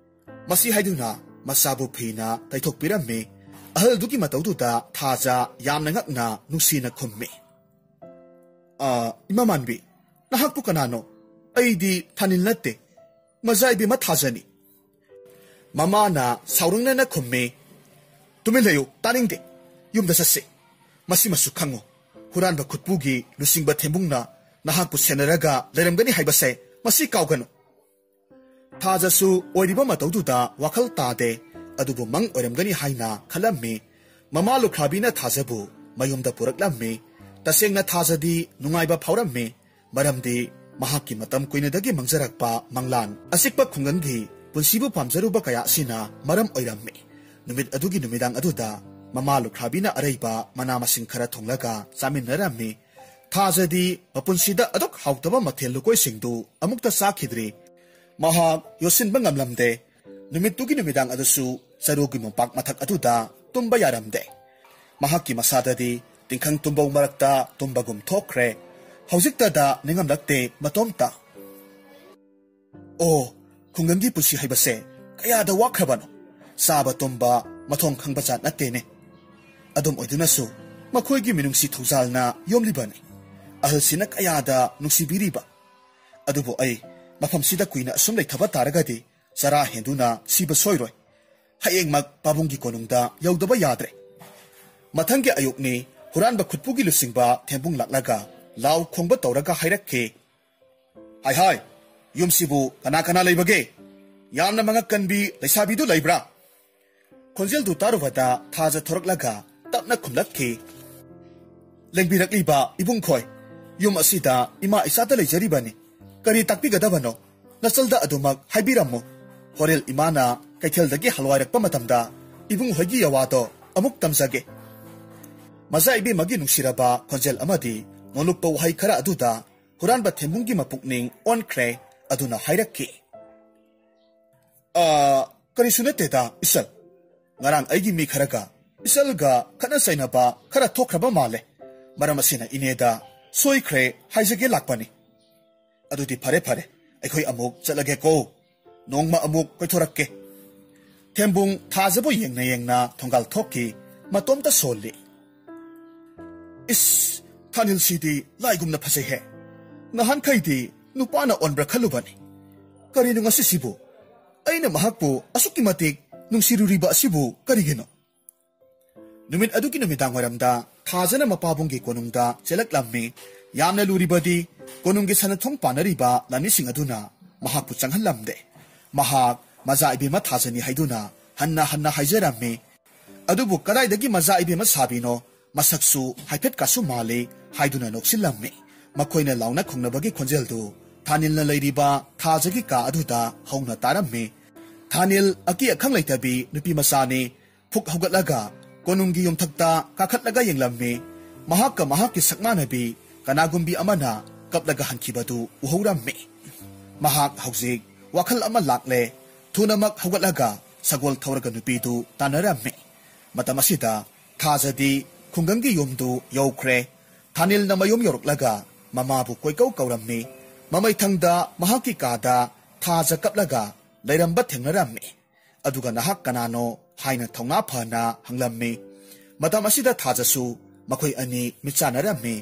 ꯃꯁꯤ ꯍꯥꯏꯗꯨꯅ ꯃꯆꯥꯕꯨ ꯐꯤꯅ ꯇꯩꯊꯣꯛꯄꯤꯔꯝꯃꯤ꯫ ꯑꯍꯜꯗꯨꯒꯤ ꯃꯇꯧꯗꯨꯗ ꯊꯥꯖ ꯌꯥꯝꯅ ꯉꯛꯅ ꯅꯨꯡꯁꯤꯅ ꯈꯨꯝꯃꯤ, "ꯑ, ꯏꯃꯥ ꯃꯥꯟꯕꯤ, ꯅꯍꯥꯛꯄꯨ ꯀꯅꯥꯅꯣ? ꯑꯩꯗꯤ ꯊꯥꯅꯤꯜ ꯅꯠꯇꯦ, ꯃꯖꯥ ꯏꯕꯦꯝꯃ ꯊꯥꯖꯅꯤ"꯫ ꯃꯃꯥꯅ ꯁꯥꯎꯔꯪꯅꯅ ꯈꯨꯝꯃꯤ, "ꯇꯨꯃꯤꯟ ꯂꯩꯌꯨ, ꯇꯥꯅꯤꯡꯗꯦ꯫ ꯌꯨꯝꯗ ꯆꯠꯁꯤ꯫ ꯃꯁꯤꯃꯁꯨ ꯈꯪꯉꯨ, ꯍꯨꯔꯥꯟꯕ ꯈꯨꯠꯄꯨꯒꯤ ꯂꯨꯆꯤꯡꯕ ꯊꯦꯝꯕꯨꯡꯅ ꯅꯍꯥꯛꯄꯨ ꯁꯦꯟꯅꯔꯒ ꯂꯩꯔꯝꯒꯅꯤ ꯍꯥꯏꯕꯁꯦ ꯃꯁꯤ ꯀꯥꯎꯒꯅꯨ"꯫ ꯊꯥꯖꯁꯨ ꯑꯣꯏꯔꯤꯕ ꯃꯇꯧꯗꯨꯗ ꯋꯥꯈꯜ ꯇꯥꯗꯦ, ꯑꯗꯨꯕꯨ ꯃꯪ ꯑꯣꯏꯔꯝꯒꯅꯤ ꯍꯥꯏꯅ ꯈꯜꯂꯝꯃꯤ꯫ ꯃꯃꯥ ꯂꯨꯈ꯭ꯔꯥꯕꯤꯅ ꯊꯥꯖꯕꯨ ꯃꯌꯨꯝꯗ ꯄꯨꯔꯛꯂꯝꯃꯤ꯫ ꯇꯁꯦꯡꯅ ꯊꯥꯖꯗꯤ ꯅꯨꯡꯉꯥꯏꯕ ꯐꯥꯎꯔꯝꯃꯤ, ꯃꯔꯝꯗꯤ ꯃꯍꯥꯛꯀꯤ ꯃꯇꯝ ꯀꯨꯏꯅꯗꯒꯤ ꯃꯪꯖꯔꯛꯄ ꯃꯪꯂꯥꯟ, ꯑꯆꯤꯛꯄ ꯈꯨꯡꯒꯪꯒꯤ ꯄꯨꯟꯁꯤꯕꯨ ꯄꯥꯝꯖꯔꯨꯕ ꯀꯌꯥ ꯑꯁꯤꯅ ꯃꯔꯝ ꯑꯣꯏꯔꯝꯃꯤ꯫ ꯅꯨꯃꯤꯠ ꯑꯗꯨꯒꯤ ꯅꯨꯃꯤꯗꯥꯡ ꯑꯗꯨꯗ ꯃꯃꯥ ꯂꯨꯈ꯭ꯔꯥꯕꯤꯅ ꯑꯔꯩꯕ ꯃꯅꯥ ꯃꯁꯤꯡ ꯈꯔ ꯊꯣꯡꯂꯒ ꯆꯥꯃꯤꯟꯅꯔꯝꯃꯤ꯫ ꯊꯥꯖꯗꯤ ꯃꯄꯨꯟꯁꯤꯗ ꯑꯗꯨꯛ ꯍꯥꯎꯇꯕ ꯃꯊꯦꯜ ꯂꯨꯀꯣꯏꯁꯤꯡꯗꯨ ꯑꯃꯨꯛꯇ ꯆꯥꯈꯤꯗ꯭ꯔꯤ꯫ ꯃꯍꯥꯛ ꯌꯣꯠꯁꯤꯟꯕ ꯉꯝꯂꯝꯗꯦ꯫ ꯅꯨꯃꯤꯠꯇꯨꯒꯤ ꯅꯨꯃꯤꯗꯥꯡ ꯑꯗꯨꯁꯨ ꯆꯔꯨꯒꯤ ꯃꯣꯝꯄꯥꯛ ꯃꯊꯛ ꯑꯗꯨꯗ ꯇꯨꯝꯕ ꯌꯥꯔꯝꯗꯦ꯫ ꯃꯍꯥꯛꯀꯤ ꯃꯁꯥꯗꯗꯤ ꯇꯤꯡꯈꯪ ꯇꯨꯝꯕꯧ ꯃꯔꯛꯇ ꯇꯨꯝꯕꯒꯨꯝ ꯊꯣꯛꯈ꯭ꯔꯦ꯫ ꯍꯧꯖꯤꯛꯇꯗ ꯅꯤꯡꯉꯝꯂꯛꯇꯦ ꯃꯇꯣꯝꯇ꯫ ꯑꯣ, ꯈꯨꯡꯒꯪꯒꯤ ꯄꯨꯟꯁꯤ ꯍꯥꯏꯕꯁꯦ ꯀꯌꯥꯗ ꯋꯥꯈ꯭ꯔꯕꯅꯣ꯫ ꯆꯥꯕ ꯇꯨꯝꯕ ꯃꯊꯣꯡ ꯈꯪꯕ ꯖꯥꯠ ꯅꯠꯇꯦꯅꯦ꯫ ꯑꯗꯨꯝ ꯑꯣꯏꯗꯨꯅꯁꯨ ꯃꯈꯣꯏꯒꯤ ꯃꯤꯅꯨꯡꯁꯤ ꯊꯧꯖꯥꯜꯅ ꯌꯣꯝꯂꯤꯕꯅꯤ꯫ ꯑꯍꯜꯁꯤꯅ ꯀꯌꯥꯗ ꯅꯨꯡꯁꯤꯕꯤꯔꯤꯕ꯫ ꯑꯗꯨꯕꯨ ꯑꯩ ꯃꯐꯝꯁꯤꯗ ꯀꯨꯏꯅ ꯑꯁꯨꯝ ꯂꯩꯊꯕ ꯇꯥꯔꯒꯗꯤ ꯆꯔꯥ ꯍꯦꯟꯗꯨꯅ ꯁꯤꯕ ꯁꯣꯏꯔꯣꯏ꯫ ꯍꯌꯦꯡꯃꯛ ꯄꯥꯕꯨꯡꯒꯤ ꯀꯣꯅꯨꯡꯗ ꯌꯧꯗꯕ ꯌꯥꯗ꯭ꯔꯦ꯫ ꯃꯊꯪꯒꯤ ꯑꯌꯨꯛꯅꯤ, ꯍꯨꯔꯥꯟꯕ ꯈꯨꯠꯄꯨꯒꯤ ꯂꯨꯆꯤꯡꯕ ꯊꯦꯝꯕꯨꯡ ꯂꯥꯛꯂꯒ ꯂꯥꯎ ꯈꯣꯡꯕ ꯇꯧꯔꯒ ꯍꯥꯏꯔꯛꯈꯤ, "ꯍꯥꯏ ꯍꯥꯏ, ꯌꯨꯝꯁꯤꯕꯨ ꯀꯅꯥ ꯀꯅꯥ ꯂꯩꯕꯒꯦ? ꯌꯥꯝꯅ ꯃꯉꯛ ꯀꯟꯕꯤ ꯂꯩꯁꯥꯕꯤꯗꯨ ꯂꯩꯕ꯭ꯔꯥ?" ꯈꯣꯟꯖꯦꯜꯗꯨ ꯇꯥꯔꯨꯕꯗ ꯊꯥꯖ ꯊꯣꯔꯛꯂꯒ ꯇꯞꯅ ꯈꯨꯝꯂꯛꯈꯤ, "ꯂꯦꯡꯕꯤꯔꯛꯂꯤꯕ ꯏꯕꯨꯡꯈꯣꯏ, ꯌꯨꯝ ꯑꯁꯤꯗ ꯏꯃꯥ ꯏꯆꯥꯇ ꯂꯩꯖꯔꯤꯕꯅꯤ꯫ ꯀꯔꯤ ꯇꯥꯛꯄꯤꯒꯗꯕꯅꯣ? ꯅꯆꯜꯗ ꯑꯗꯨꯃꯛ ꯍꯥꯏꯕꯤꯔꯝꯃꯨ꯫ ꯍꯣꯔꯦꯜ ꯏꯃꯥꯅ ꯀꯩꯊꯦꯜꯗꯒꯤ ꯍꯜꯋꯥꯏꯔꯛꯄ ꯃꯇꯝꯗ ꯏꯕꯨꯡꯍꯣꯏꯒꯤ ꯌꯋꯥꯗꯣ ꯑꯃꯨꯛ ꯇꯝꯖꯒꯦ"꯫ ꯃꯆꯥ ꯏꯕꯦꯝꯃꯒꯤ ꯅꯨꯡꯁꯤꯔꯕ ꯈꯣꯟꯖꯦꯜ ꯑꯃꯗꯤ ꯅꯣꯂꯨꯛꯄ ꯋꯥꯍꯩ ꯈꯔ ꯑꯗꯨꯗ ꯍꯨꯔꯥꯟꯕ ꯊꯦꯝꯕꯨꯡꯒꯤ ꯃꯄꯨꯛꯅꯤꯡ ꯑꯣꯟꯈ꯭ꯔꯦ꯫ ꯑꯗꯨꯅ ꯍꯥꯏꯔꯛꯈꯤ, "ꯑ, ꯀꯔꯤꯁꯨ ꯅꯠꯇꯦꯗ, ꯏꯆꯜ꯫ ꯉꯔꯥꯡ ꯑꯩꯒꯤ ꯃꯤ ꯈꯔꯒ ꯏꯆꯜꯒ ꯈꯠꯅ ꯆꯩꯅꯕ ꯈꯔ ꯊꯣꯛꯈ꯭ꯔꯕ ꯃꯥꯜꯂꯦ꯫ ꯃꯔꯝ ꯑꯁꯤꯅ ꯏꯅꯦꯗ ꯁꯣꯏꯈ꯭ꯔꯦ ꯍꯥꯏꯖꯒꯦ ꯂꯥꯛꯄꯅꯤ꯫ ꯑꯗꯨꯗꯤ ꯐꯔꯦ ꯐꯔꯦ, ꯑꯩꯈꯣꯏ ꯑꯃꯨꯛ ꯆꯠꯂꯒꯦꯀꯣ꯫ ꯅꯣꯡꯃ ꯑꯃꯨꯛ ꯀꯣꯏꯊꯣꯔꯛꯀꯦ꯫" ꯊꯦꯝꯕꯨꯡ ꯊꯥꯖꯕꯨ ꯌꯦꯡꯅ ꯌꯦꯡꯅ ꯊꯣꯡꯒꯥꯜ ꯊꯣꯛꯈꯤ꯫ ꯃꯇꯣꯝꯇ ꯁꯣꯜꯂꯤ꯫ "ꯏꯁ, ꯊꯥꯅꯤꯜꯁꯤꯗꯤ ꯂꯥꯏꯒꯨꯝꯅ ꯐꯖꯩꯍꯦ꯫ ꯅꯍꯥꯟꯈꯩꯗꯤ ꯅꯨꯄꯥꯅ ꯑꯣꯟꯕ꯭ꯔꯥ ꯈꯜꯂꯨꯕꯅꯤ꯫ ꯀꯔꯤꯅꯣ ꯉꯁꯤꯁꯤꯕꯨ? ꯑꯩꯅ ꯃꯍꯥꯛꯄꯨ ꯑꯁꯨꯛꯀꯤ ꯃꯇꯤꯛ ꯅꯨꯡꯁꯤꯔꯨꯔꯤꯕ ꯑꯁꯤꯕꯨ ꯀꯔꯤꯒꯤꯅꯣ?" ꯅꯨꯃꯤꯠ ꯑꯗꯨꯒꯤ ꯅꯨꯃꯤꯗꯥꯡ ꯋꯥꯏꯔꯝꯗ ꯊꯥꯖꯅ ꯃꯄꯥꯕꯨꯡꯒꯤ ꯀꯣꯅꯨꯡꯗ ꯆꯦꯜꯂꯛꯂꯝꯃꯤ꯫ ꯌꯥꯝꯅ ꯂꯨꯔꯤꯕꯗꯤ ꯀꯣꯅꯨꯡꯒꯤ ꯁꯅꯥꯊꯣꯡ ꯄꯥꯟꯅꯔꯤꯕ ꯂꯥꯟꯃꯤꯁꯤꯡ ꯑꯗꯨꯅ ꯃꯍꯥꯛꯄꯨ ꯆꯪꯍꯜꯂꯝꯗꯦ꯫ ꯃꯍꯥꯛ ꯃꯖꯥ ꯏꯕꯦꯝꯃ ꯊꯥꯖꯅꯤ ꯍꯥꯏꯗꯨꯅ ꯍꯟꯅ ꯍꯟꯅ ꯍꯥꯏꯖꯔꯝꯃꯤ꯫ ꯑꯗꯨꯕꯨ ꯀꯗꯥꯏꯗꯒꯤ ꯃꯖꯥ ꯏꯕꯦꯝꯃ ꯁꯥꯕꯤꯅꯣ? ꯃꯁꯛꯁꯨ ꯍꯥꯏꯐꯦꯠ ꯀꯥꯁꯨ ꯃꯥꯜꯂꯤ ꯍꯥꯏꯗꯨꯅ ꯅꯣꯛꯁꯤꯜꯂꯝꯃꯤ꯫ ꯃꯈꯣꯏꯅ ꯂꯥꯎꯅ ꯈꯣꯡꯅꯕꯒꯤ ꯈꯣꯟꯖꯦꯜꯗꯨ ꯊꯥꯅꯤꯜꯅ ꯂꯩꯔꯤꯕ ꯊꯥꯖꯒꯤ ꯀꯥ ꯑꯗꯨꯗ ꯍꯧꯅ ꯇꯥꯔꯝꯃꯤ꯫ ꯊꯥꯅꯤꯜ ꯑꯀꯤ ꯑꯈꯪ ꯂꯩꯇꯕꯤ ꯅꯨꯄꯤ ꯃꯆꯥꯅꯤ꯫ ꯐꯨꯛ ꯍꯧꯒꯠꯂꯒ ꯀꯣꯅꯨꯡꯒꯤ ꯌꯨꯝꯊꯛꯇ ꯀꯥꯈꯠꯂꯒ ꯌꯦꯡꯂꯝꯃꯤ꯫ ꯃꯍꯥꯛꯀ ꯃꯍꯥꯛꯀꯤ ꯁꯛꯃꯥꯟꯅꯕꯤ ꯀꯅꯥꯒꯨꯝꯕꯤ ꯑꯃꯅ ꯀꯞꯂꯒ ꯍꯟꯈꯤꯕꯗꯨ ꯎꯍꯧꯔꯝꯃꯤ꯫ ꯃꯍꯥꯛ ꯍꯧꯖꯤꯛ ꯋꯥꯈꯜ ꯑꯃ ꯂꯥꯛꯂꯦ꯫ ꯊꯨꯅꯃꯛ ꯍꯧꯒꯠꯂꯒ ꯁꯒꯣꯜ ꯊꯧꯔꯒ ꯅꯨꯄꯤꯗꯨ ꯇꯥꯟꯅꯔꯝꯃꯤ꯫ ꯃꯇꯝ ꯑꯁꯤꯗ ꯊꯥꯖꯗꯤ ꯈꯨꯡꯒꯪꯒꯤ ꯌꯨꯝꯗꯨ ꯌꯧꯈ꯭ꯔꯦ꯫ ꯊꯥꯅꯤꯜꯅ ꯃꯌꯨꯝ ꯌꯧꯔꯛꯂꯒ ꯃꯃꯥꯕꯨ ꯀꯣꯏꯀꯧ ꯀꯧꯔꯝꯃꯤ꯫ ꯃꯃꯩꯊꯪꯗ ꯃꯍꯥꯛꯀꯤ ꯀꯥꯗ ꯊꯥꯖ ꯀꯞꯂꯒ ꯂꯩꯔꯝꯕ ꯊꯦꯡꯅꯔꯝꯃꯤ꯫ ꯑꯗꯨꯒ "ꯅꯍꯥꯛ ꯀꯅꯥꯅꯣ?" ꯍꯥꯏꯅ ꯊꯧꯅꯥ ꯐꯅ ꯍꯪꯂꯝꯃꯤ꯫ ꯃꯇꯝ ꯑꯁꯤꯗ ꯊꯥꯖꯁꯨ ꯃꯈꯣꯏ ꯑꯅꯤ ꯃꯤꯠꯆꯥꯅꯔꯝꯃꯤ꯫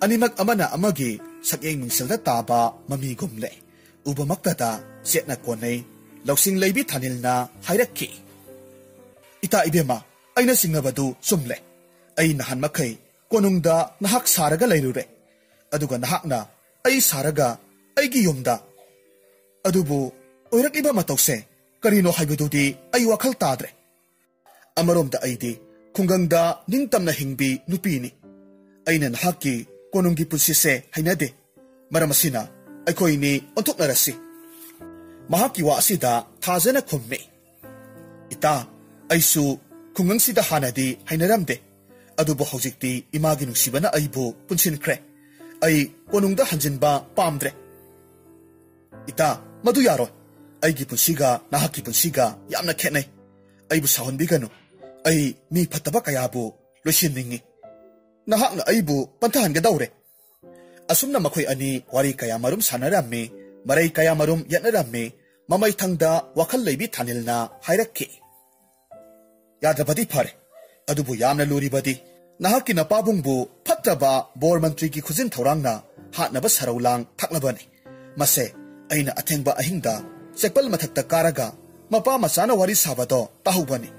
ꯑꯅꯤꯃꯛ ꯑꯃꯅ ꯑꯃꯒꯤ ꯁꯛꯌꯦꯡ ꯃꯤꯡꯁꯦꯜꯗ ꯇꯥꯕ ꯃꯃꯤꯒꯨꯝꯂꯦ꯫ ꯎꯕꯃꯛꯇꯗ ꯆꯦꯠꯅ ꯀꯣꯟꯅꯩ꯫ ꯂꯧꯁꯤꯡ ꯂꯩꯕꯤ ꯊꯥꯅꯤꯜꯅ ꯍꯥꯏꯔꯛꯈꯤ, "ꯏꯇꯥ ꯏꯕꯦꯝꯃ, ꯑꯩꯅ ꯆꯤꯡꯅꯕꯗꯨ ꯆꯨꯝꯂꯦ꯫ ꯑꯩ ꯅꯍꯥꯟ ꯃꯈꯩ ꯀꯣꯅꯨꯡꯗ ꯅꯍꯥꯛ ꯁꯥꯔꯒ ꯂꯩꯔꯨꯔꯦ, ꯑꯗꯨꯒ ꯅꯍꯥꯛꯅ ꯑꯩ ꯁꯥꯔꯒ ꯑꯩꯒꯤ ꯌꯨꯝꯗ꯫ ꯑꯗꯨꯕꯨ ꯑꯣꯏꯔꯛꯂꯤꯕ ꯃꯇꯧꯁꯦ ꯀꯔꯤꯅꯣ ꯍꯥꯏꯕꯗꯨꯗꯤ ꯑꯩ ꯋꯥꯈꯜ ꯇꯥꯗ꯭ꯔꯦ꯫ ꯑꯃꯔꯣꯝꯗ ꯑꯩꯗꯤ ꯈꯨꯡꯒꯪꯗ ꯅꯤꯡꯇꯝꯅ ꯍꯤꯡꯕꯤ ꯅꯨꯄꯤꯅꯤ꯫ ꯑꯩꯅ ꯅꯍꯥꯛꯀꯤ ꯀꯣꯅꯨꯡꯒꯤ ꯄꯨꯟꯁꯤꯁꯦ ꯍꯩꯅꯗꯦ꯫ ꯃꯔꯝ ꯑꯁꯤꯅ ꯑꯩꯈꯣꯏꯅꯤ ꯑꯣꯟꯊꯣꯛꯅꯔꯁꯤ꯫" ꯃꯍꯥꯛꯀꯤ ꯋꯥ ꯑꯁꯤꯗ ꯊꯥꯖꯅ ꯈꯨꯝꯃꯤ, "ꯏꯇꯥ, ꯑꯩꯁꯨ ꯈꯨꯡꯒꯪꯁꯤꯗ ꯍꯥꯟꯅꯗꯤ ꯍꯩꯅꯔꯝꯗꯦ, ꯑꯗꯨꯕꯨ ꯍꯧꯖꯤꯛꯇꯤ ꯏꯃꯥꯒꯤ ꯅꯨꯡꯁꯤꯕꯅ ꯑꯩꯕꯨ ꯄꯨꯟꯁꯤꯟꯈ꯭ꯔꯦ꯫ ꯑꯩ ꯀꯣꯅꯨꯡꯗ ꯍꯟꯖꯤꯟꯕ ꯄꯥꯝꯗ꯭ꯔꯦ꯫ ꯏꯇꯥ, ꯃꯗꯨ ꯌꯥꯔꯣꯏ꯫ ꯑꯩꯒꯤ ꯄꯨꯟꯁꯤꯒ ꯅꯍꯥꯛꯀꯤ ꯄꯨꯟꯁꯤꯒ ꯌꯥꯝꯅ ꯈꯦꯠꯅꯩ꯫ ꯑꯩꯕꯨ ꯁꯥꯎꯍꯟꯕꯤꯒꯅꯨ꯫ ꯑꯩ ꯃꯤ ꯐꯠꯇꯕ ꯀꯌꯥꯕꯨ ꯂꯣꯏꯁꯤꯟꯅꯤꯡꯏ꯫ ꯅꯍꯥꯛꯅ ꯑꯩꯕꯨ ꯄꯟꯊꯍꯟꯒꯗꯧꯔꯦ꯫ ꯑꯁꯨꯝꯅ ꯃꯈꯣꯏ ꯑꯅꯤ ꯋꯥꯔꯤ ꯀꯌꯥꯃꯔꯨꯝ ꯁꯥꯟꯅꯔꯝꯃꯤ, ꯃꯔꯩ ꯀꯌꯥꯃꯔꯨꯝ ꯌꯦꯠꯅꯔꯝꯃꯤ, ꯃꯃꯩꯊꯪꯗ ꯋꯥꯈꯜ ꯂꯩꯕꯤ ꯊꯥꯅꯤꯜꯅ ꯍꯥꯏꯔꯛꯈꯤ, "ꯌꯥꯗ꯭ꯔꯕꯗꯤ ꯐꯔꯦ, ꯑꯗꯨꯕꯨ ꯌꯥꯝꯅ ꯂꯨꯔꯤꯕꯗꯤ ꯅꯍꯥꯛꯀꯤ ꯅꯄꯥꯕꯨꯡꯕꯨ ꯐꯠꯇ꯭ꯔꯕ ꯕꯣꯔ ꯃꯟꯇ꯭ꯔꯤꯒꯤ ꯈꯨꯖꯤꯟ ꯊꯧꯔꯥꯡꯅ ꯍꯥꯠꯅꯕ ꯁꯔꯧ ꯂꯥꯡ ꯊꯛꯂꯕꯅꯤ꯫ ꯃꯁꯦ ꯑꯩꯅ ꯑꯊꯦꯡꯕ ꯑꯍꯤꯡꯗ ꯆꯦꯛꯄꯜ ꯃꯊꯛꯇ ꯀꯥꯔꯒ ꯃꯄꯥ ꯃꯆꯥꯅ ꯋꯥꯔꯤ ꯁꯥꯕꯗꯣ ꯇꯥꯍꯧꯕꯅꯤ꯫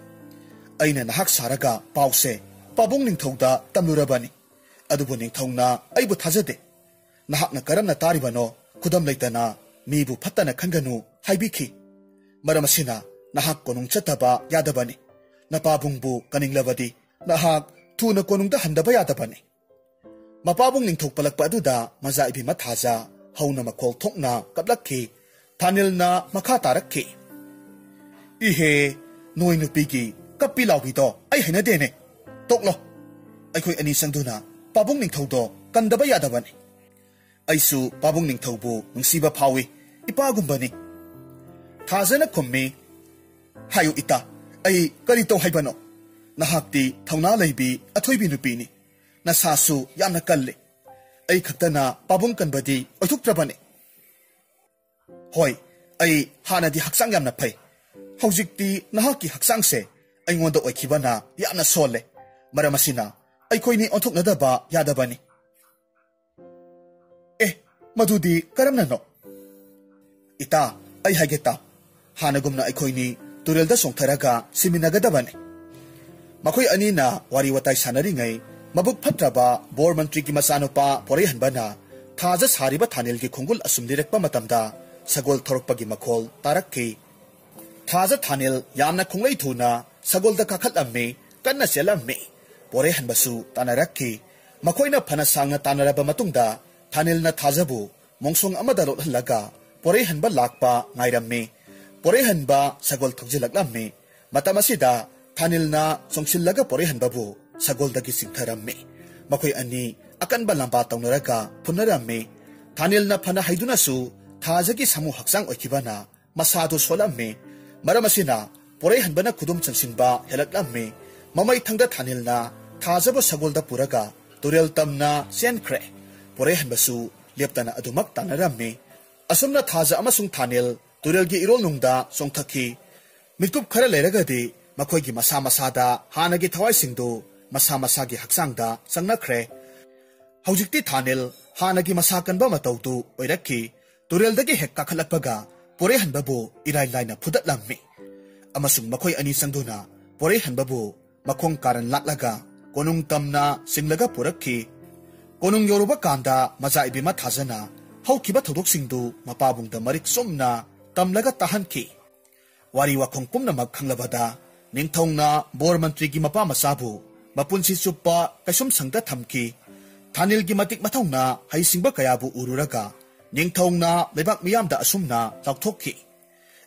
ꯑꯩꯅ ꯅꯍꯥꯛ ꯁꯥꯔꯒ ꯄꯥꯎꯁꯦ ꯄꯥꯕꯨꯡ ꯅꯤꯡꯊꯧꯗ ꯇꯝꯂꯨꯔꯕꯅꯤ꯫ ꯑꯗꯨꯕꯨ ꯅꯤꯡꯊꯧꯅ ꯑꯩꯕꯨ ꯊꯥꯖꯗꯦ꯫ ꯅꯍꯥꯛꯅ ꯀꯔꯝꯅ ꯇꯥꯔꯤꯕꯅꯣ? ꯈꯨꯗꯝ ꯂꯩꯇꯅ ꯃꯤꯕꯨ ꯐꯠꯇꯅ ꯈꯟꯒꯅꯨ ꯍꯥꯏꯕꯤꯈꯤ꯫ ꯃꯔꯝ ꯑꯁꯤꯅ ꯅꯍꯥꯛ ꯀꯣꯅꯨꯡ ꯆꯠꯇꯕ ꯌꯥꯗꯕꯅꯤ꯫ ꯅꯄꯥꯕꯨꯡꯕꯨ ꯀꯅꯤꯡꯂꯕꯗꯤ ꯅꯍꯥꯛ ꯊꯨꯅ ꯀꯣꯅꯨꯡꯗ ꯍꯟꯗꯕ ꯌꯥꯗꯕꯅꯤ꯫" ꯃꯄꯥꯕꯨꯡ ꯅꯤꯡꯊꯧ ꯄꯜꯂꯛꯄ ꯑꯗꯨꯗ ꯃꯆꯥ ꯏꯕꯦꯝꯃ ꯊꯥꯖ ꯍꯧꯅ ꯃꯈꯣꯜ ꯊꯣꯛꯅ ꯀꯞꯂꯛꯈꯤ꯫ ꯊꯥꯅꯤꯜꯅ ꯃꯈꯥ ꯇꯥꯔꯛꯈꯤ, "ꯏꯍꯦ, ꯅꯣꯏ ꯅꯨꯄꯤꯒꯤ ꯀꯞꯄꯤ ꯂꯥꯎꯕꯤꯗꯣ ꯑꯩ ꯍꯩꯅꯗꯦꯅꯦ꯫ ꯇꯣꯛꯂꯣ꯫ ꯑꯩꯈꯣꯏ ꯑꯅꯤ ꯆꯪꯗꯨꯅ ꯄꯥꯕꯨꯡ ꯅꯤꯡꯊꯧꯗꯣ ꯀꯟꯗꯕ ꯌꯥꯗꯕꯅꯤ꯫ ꯑꯩꯁꯨ ꯄꯥꯕꯨꯡ ꯅꯤꯡꯊꯧꯕꯨ ꯅꯨꯡꯁꯤꯕ ꯐꯥꯎꯏ, ꯏꯄꯥꯒꯨꯝꯕꯅꯤ꯫" ꯊꯥꯖꯅ ꯈꯨꯝꯃꯤ, "ꯍꯥꯏꯌꯨ ꯏꯇꯥ, ꯑꯩ ꯀꯔꯤ ꯇꯧ ꯍꯥꯏꯕꯅꯣ? ꯅꯍꯥꯛꯇꯤ ꯊꯧꯅꯥ ꯂꯩꯕꯤ ꯑꯊꯣꯏꯕꯤ ꯅꯨꯄꯤꯅꯤ꯫ ꯅꯁꯥꯁꯨ ꯌꯥꯝꯅ ꯀꯜꯂꯤ꯫ ꯑꯩ ꯈꯛꯇꯅ ꯄꯥꯕꯨꯡ ꯀꯟꯕꯗꯤ ꯑꯣꯏꯊꯣꯛꯇ꯭ꯔꯕꯅꯤ꯫ ꯍꯣꯏ, ꯑꯩ ꯍꯥꯟꯅꯗꯤ ꯍꯛꯆꯥꯡ ꯌꯥꯝꯅ ꯐꯩ꯫ ꯍꯧꯖꯤꯛꯇꯤ ꯅꯍꯥꯛꯀꯤ ꯍꯛꯆꯥꯡꯁꯦ ꯑꯩꯉꯣꯟꯗ ꯑꯣꯏꯈꯤꯕꯅ ꯌꯥꯝꯅ ꯁꯣꯜꯂꯦ꯫ ꯃꯔꯝ ꯑꯁꯤꯅ ꯑꯩꯈꯣꯏꯅꯤ ꯑꯣꯟꯊꯣꯛꯅꯗꯕ ꯌꯥꯗꯕꯅꯤ꯫" "ꯑꯦ, ꯃꯗꯨꯗꯤ ꯀꯔꯝꯅꯅꯣ?" "ꯏꯇꯥ, ꯑꯩ ꯍꯥꯏꯒꯦ ꯇꯥꯎ꯫ ꯍꯥꯟꯅꯒꯨꯝꯅ ꯑꯩꯈꯣꯏꯅꯤ ꯇꯨꯔꯦꯜꯗ ꯆꯣꯡꯊꯔꯒ ꯁꯤꯃꯤꯟꯅꯒꯗꯕꯅꯤ꯫" ꯃꯈꯣꯏ ꯑꯅꯤꯅ ꯋꯥꯔꯤ ꯋꯥꯇꯥꯏ ꯁꯥꯟꯅꯔꯤꯉꯩ, ꯃꯕꯨꯛ ꯐꯠꯇ꯭ꯔꯕ ꯕꯣꯔ ꯃꯟꯇ꯭ꯔꯤꯒꯤ ꯃꯆꯥꯅꯨꯄꯥ ꯄꯣꯔꯩꯍꯟꯕꯅ ꯊꯥꯖ ꯁꯥꯔꯤꯕ ꯊꯥꯅꯤꯜꯒꯤ ꯈꯣꯡꯒꯨꯜ ꯑꯁꯨꯝ ꯂꯤꯔꯛꯄ ꯃꯇꯝꯗ, ꯁꯒꯣꯜ ꯊꯧꯔꯛꯄꯒꯤ ꯃꯈꯣꯜ ꯇꯥꯔꯛꯈꯤ꯫ ꯊꯥꯖ ꯊꯥꯅꯤꯜ ꯌꯥꯝꯅ ꯈꯣꯡꯂꯩ ꯊꯨꯅ ꯁꯒꯣꯜꯗ ꯀꯥꯈꯠꯂꯝꯃꯤ, ꯀꯟꯅ ꯆꯦꯜꯂꯝꯃꯤ꯫ ꯄꯣꯔꯩꯍꯟꯕꯁꯨ ꯇꯥꯟꯅꯔꯛꯈꯤ꯫ ꯃꯈꯣꯏꯅ ꯐꯅ ꯁꯥꯡꯅ ꯇꯥꯟꯅꯔꯕ ꯃꯇꯨꯡꯗ, ꯊꯥꯅꯤꯜꯅ ꯊꯥꯖꯕꯨ ꯃꯣꯡꯁꯣꯡ ꯑꯃꯗ ꯂꯣꯠꯍꯜꯂꯒ ꯄꯣꯔꯩꯍꯟꯕ ꯂꯥꯛꯄ ꯉꯥꯏꯔꯝꯃꯤ꯫ ꯄꯣꯔꯩꯍꯟꯕ ꯁꯒꯣꯜ ꯊꯧꯖꯤꯜꯂꯛꯂꯝꯃꯤ꯫ ꯃꯇꯝ ꯑꯁꯤꯗ ꯊꯥꯅꯤꯜꯅ ꯆꯣꯡꯁꯤꯜꯂꯒ ꯄꯣꯔꯩꯍꯟꯕꯕꯨ ꯁꯒꯣꯜꯗꯒꯤ ꯆꯤꯡꯊꯔꯝꯃꯤ꯫ ꯃꯈꯣꯏ ꯑꯅꯤ ꯑꯀꯟꯕ ꯂꯝꯕꯥ ꯇꯧꯅꯔꯒ ꯐꯨꯅꯔꯝꯃꯤ꯫ ꯊꯥꯅꯤꯜꯅ ꯐꯅ ꯍꯩꯗꯨꯅꯁꯨ ꯊꯥꯖꯒꯤ ꯁꯥꯃꯨ ꯍꯛꯆꯥꯡ ꯑꯣꯏꯈꯤꯕꯅ ꯃꯁꯥꯗꯨ ꯁꯣꯜꯂꯝꯃꯤ꯫ ꯃꯔꯝ ꯑꯁꯤꯅ ꯄꯣꯔꯩꯍꯟꯕꯅ ꯈꯨꯗꯨꯝ ꯆꯟꯁꯤꯟꯕ ꯍꯦꯜꯂꯛꯂꯝꯃꯤ꯫ ꯃꯃꯩ ꯊꯪꯗ ꯊꯥꯅꯤꯜꯅ ꯊꯥꯖꯕ ꯁꯒꯣꯜꯗ ꯄꯨꯔꯒ ꯇꯨꯔꯦꯜ ꯇꯝꯅ ꯆꯦꯟꯈ꯭ꯔꯦ꯫ ꯄꯣꯔꯩꯍꯟꯕꯁꯨ ꯂꯦꯞꯇꯅ ꯑꯗꯨꯃꯛ ꯇꯥꯟꯅꯔꯝꯃꯤ꯫ ꯑꯁꯨꯝꯅ ꯊꯥꯖ ꯑꯃꯁꯨꯡ ꯊꯥꯅꯤꯜ ꯇꯨꯔꯦꯜꯒꯤ ꯏꯔꯣꯜꯅꯨꯡꯗ ꯆꯣꯡꯊꯈꯤ꯫ ꯃꯤꯠꯀꯨꯞ ꯈꯔ ꯂꯩꯔꯒꯗꯤ ꯃꯈꯣꯏꯒꯤ ꯃꯁꯥ ꯃꯁꯥꯗ ꯍꯥꯟꯅꯒꯤ ꯊꯋꯥꯏꯁꯤꯡꯗꯨ ꯃꯁꯥ ꯃꯁꯥꯒꯤ ꯍꯛꯆꯥꯡꯗ ꯆꯪꯅꯈ꯭ꯔꯦ꯫ ꯍꯧꯖꯤꯛꯇꯤ ꯊꯥꯅꯤꯜ ꯍꯥꯟꯅꯒꯤ ꯃꯁꯥ ꯀꯟꯕ ꯃꯇꯧꯗꯨ ꯑꯣꯏꯔꯛꯈꯤ꯫ ꯇꯨꯔꯦꯜꯗꯒꯤ ꯍꯦꯛ ꯀꯥꯈꯠꯂꯛꯄꯒ ꯄꯣꯔꯩꯍꯟꯕꯕꯨ ꯏꯔꯥꯏ ꯂꯥꯏꯅ ꯐꯨꯗꯠꯂꯝꯃꯤ꯫ ꯑꯃꯁꯨꯡ ꯃꯈꯣꯏ ꯑꯅꯤ ꯆꯪꯗꯨꯅ ꯄꯣꯔꯩꯍꯟꯕꯕꯨ ꯃꯈꯣꯡ ꯀꯥꯔꯟ ꯂꯥꯛꯂꯒ ꯀꯣꯅꯨꯡ ꯇꯝꯅ ꯆꯤꯡꯂꯒ ꯄꯨꯔꯛꯈꯤ꯫ ꯀꯣꯅꯨꯡ ꯌꯧꯔꯨꯕ ꯀꯥꯟꯗ ꯃꯆꯥ ꯏꯕꯦꯝꯃ ꯊꯥꯖꯅ ꯍꯧꯈꯤꯕ ꯊꯧꯗꯣꯛꯁꯤꯡꯗꯨ ꯃꯄꯥꯕꯨꯡꯗ ꯃꯔꯤꯛ ꯆꯨꯝꯅ ꯇꯝꯂꯒ ꯇꯥꯍꯟꯈꯤ꯫ ꯋꯥꯔꯤ ꯋꯥꯈꯣꯡ ꯄꯨꯝꯅꯃꯛ ꯈꯪꯂꯕꯗ ꯅꯤꯡꯊꯧꯅ ꯕꯣꯔ ꯃꯟꯇ꯭ꯔꯤꯒꯤ ꯃꯄꯥ ꯃꯆꯥꯕꯨ ꯃꯄꯨꯟꯁꯤ ꯆꯨꯞꯄ ꯀꯩꯁꯨꯝ ꯁꯪꯗ ꯊꯝꯈꯤ꯫ ꯊꯥꯅꯤꯜꯒꯤ ꯃꯇꯤꯛ ꯃꯊꯧꯅ ꯍꯩꯁꯤꯡꯕ ꯀꯌꯥꯕꯨ ꯎꯔꯨꯔꯒ ꯅꯤꯡꯊꯧꯅ ꯂꯩꯕꯥꯛ ꯃꯤꯌꯥꯝꯗ ꯑꯁꯨꯝꯅ ꯂꯥꯎꯊꯣꯛꯈꯤ,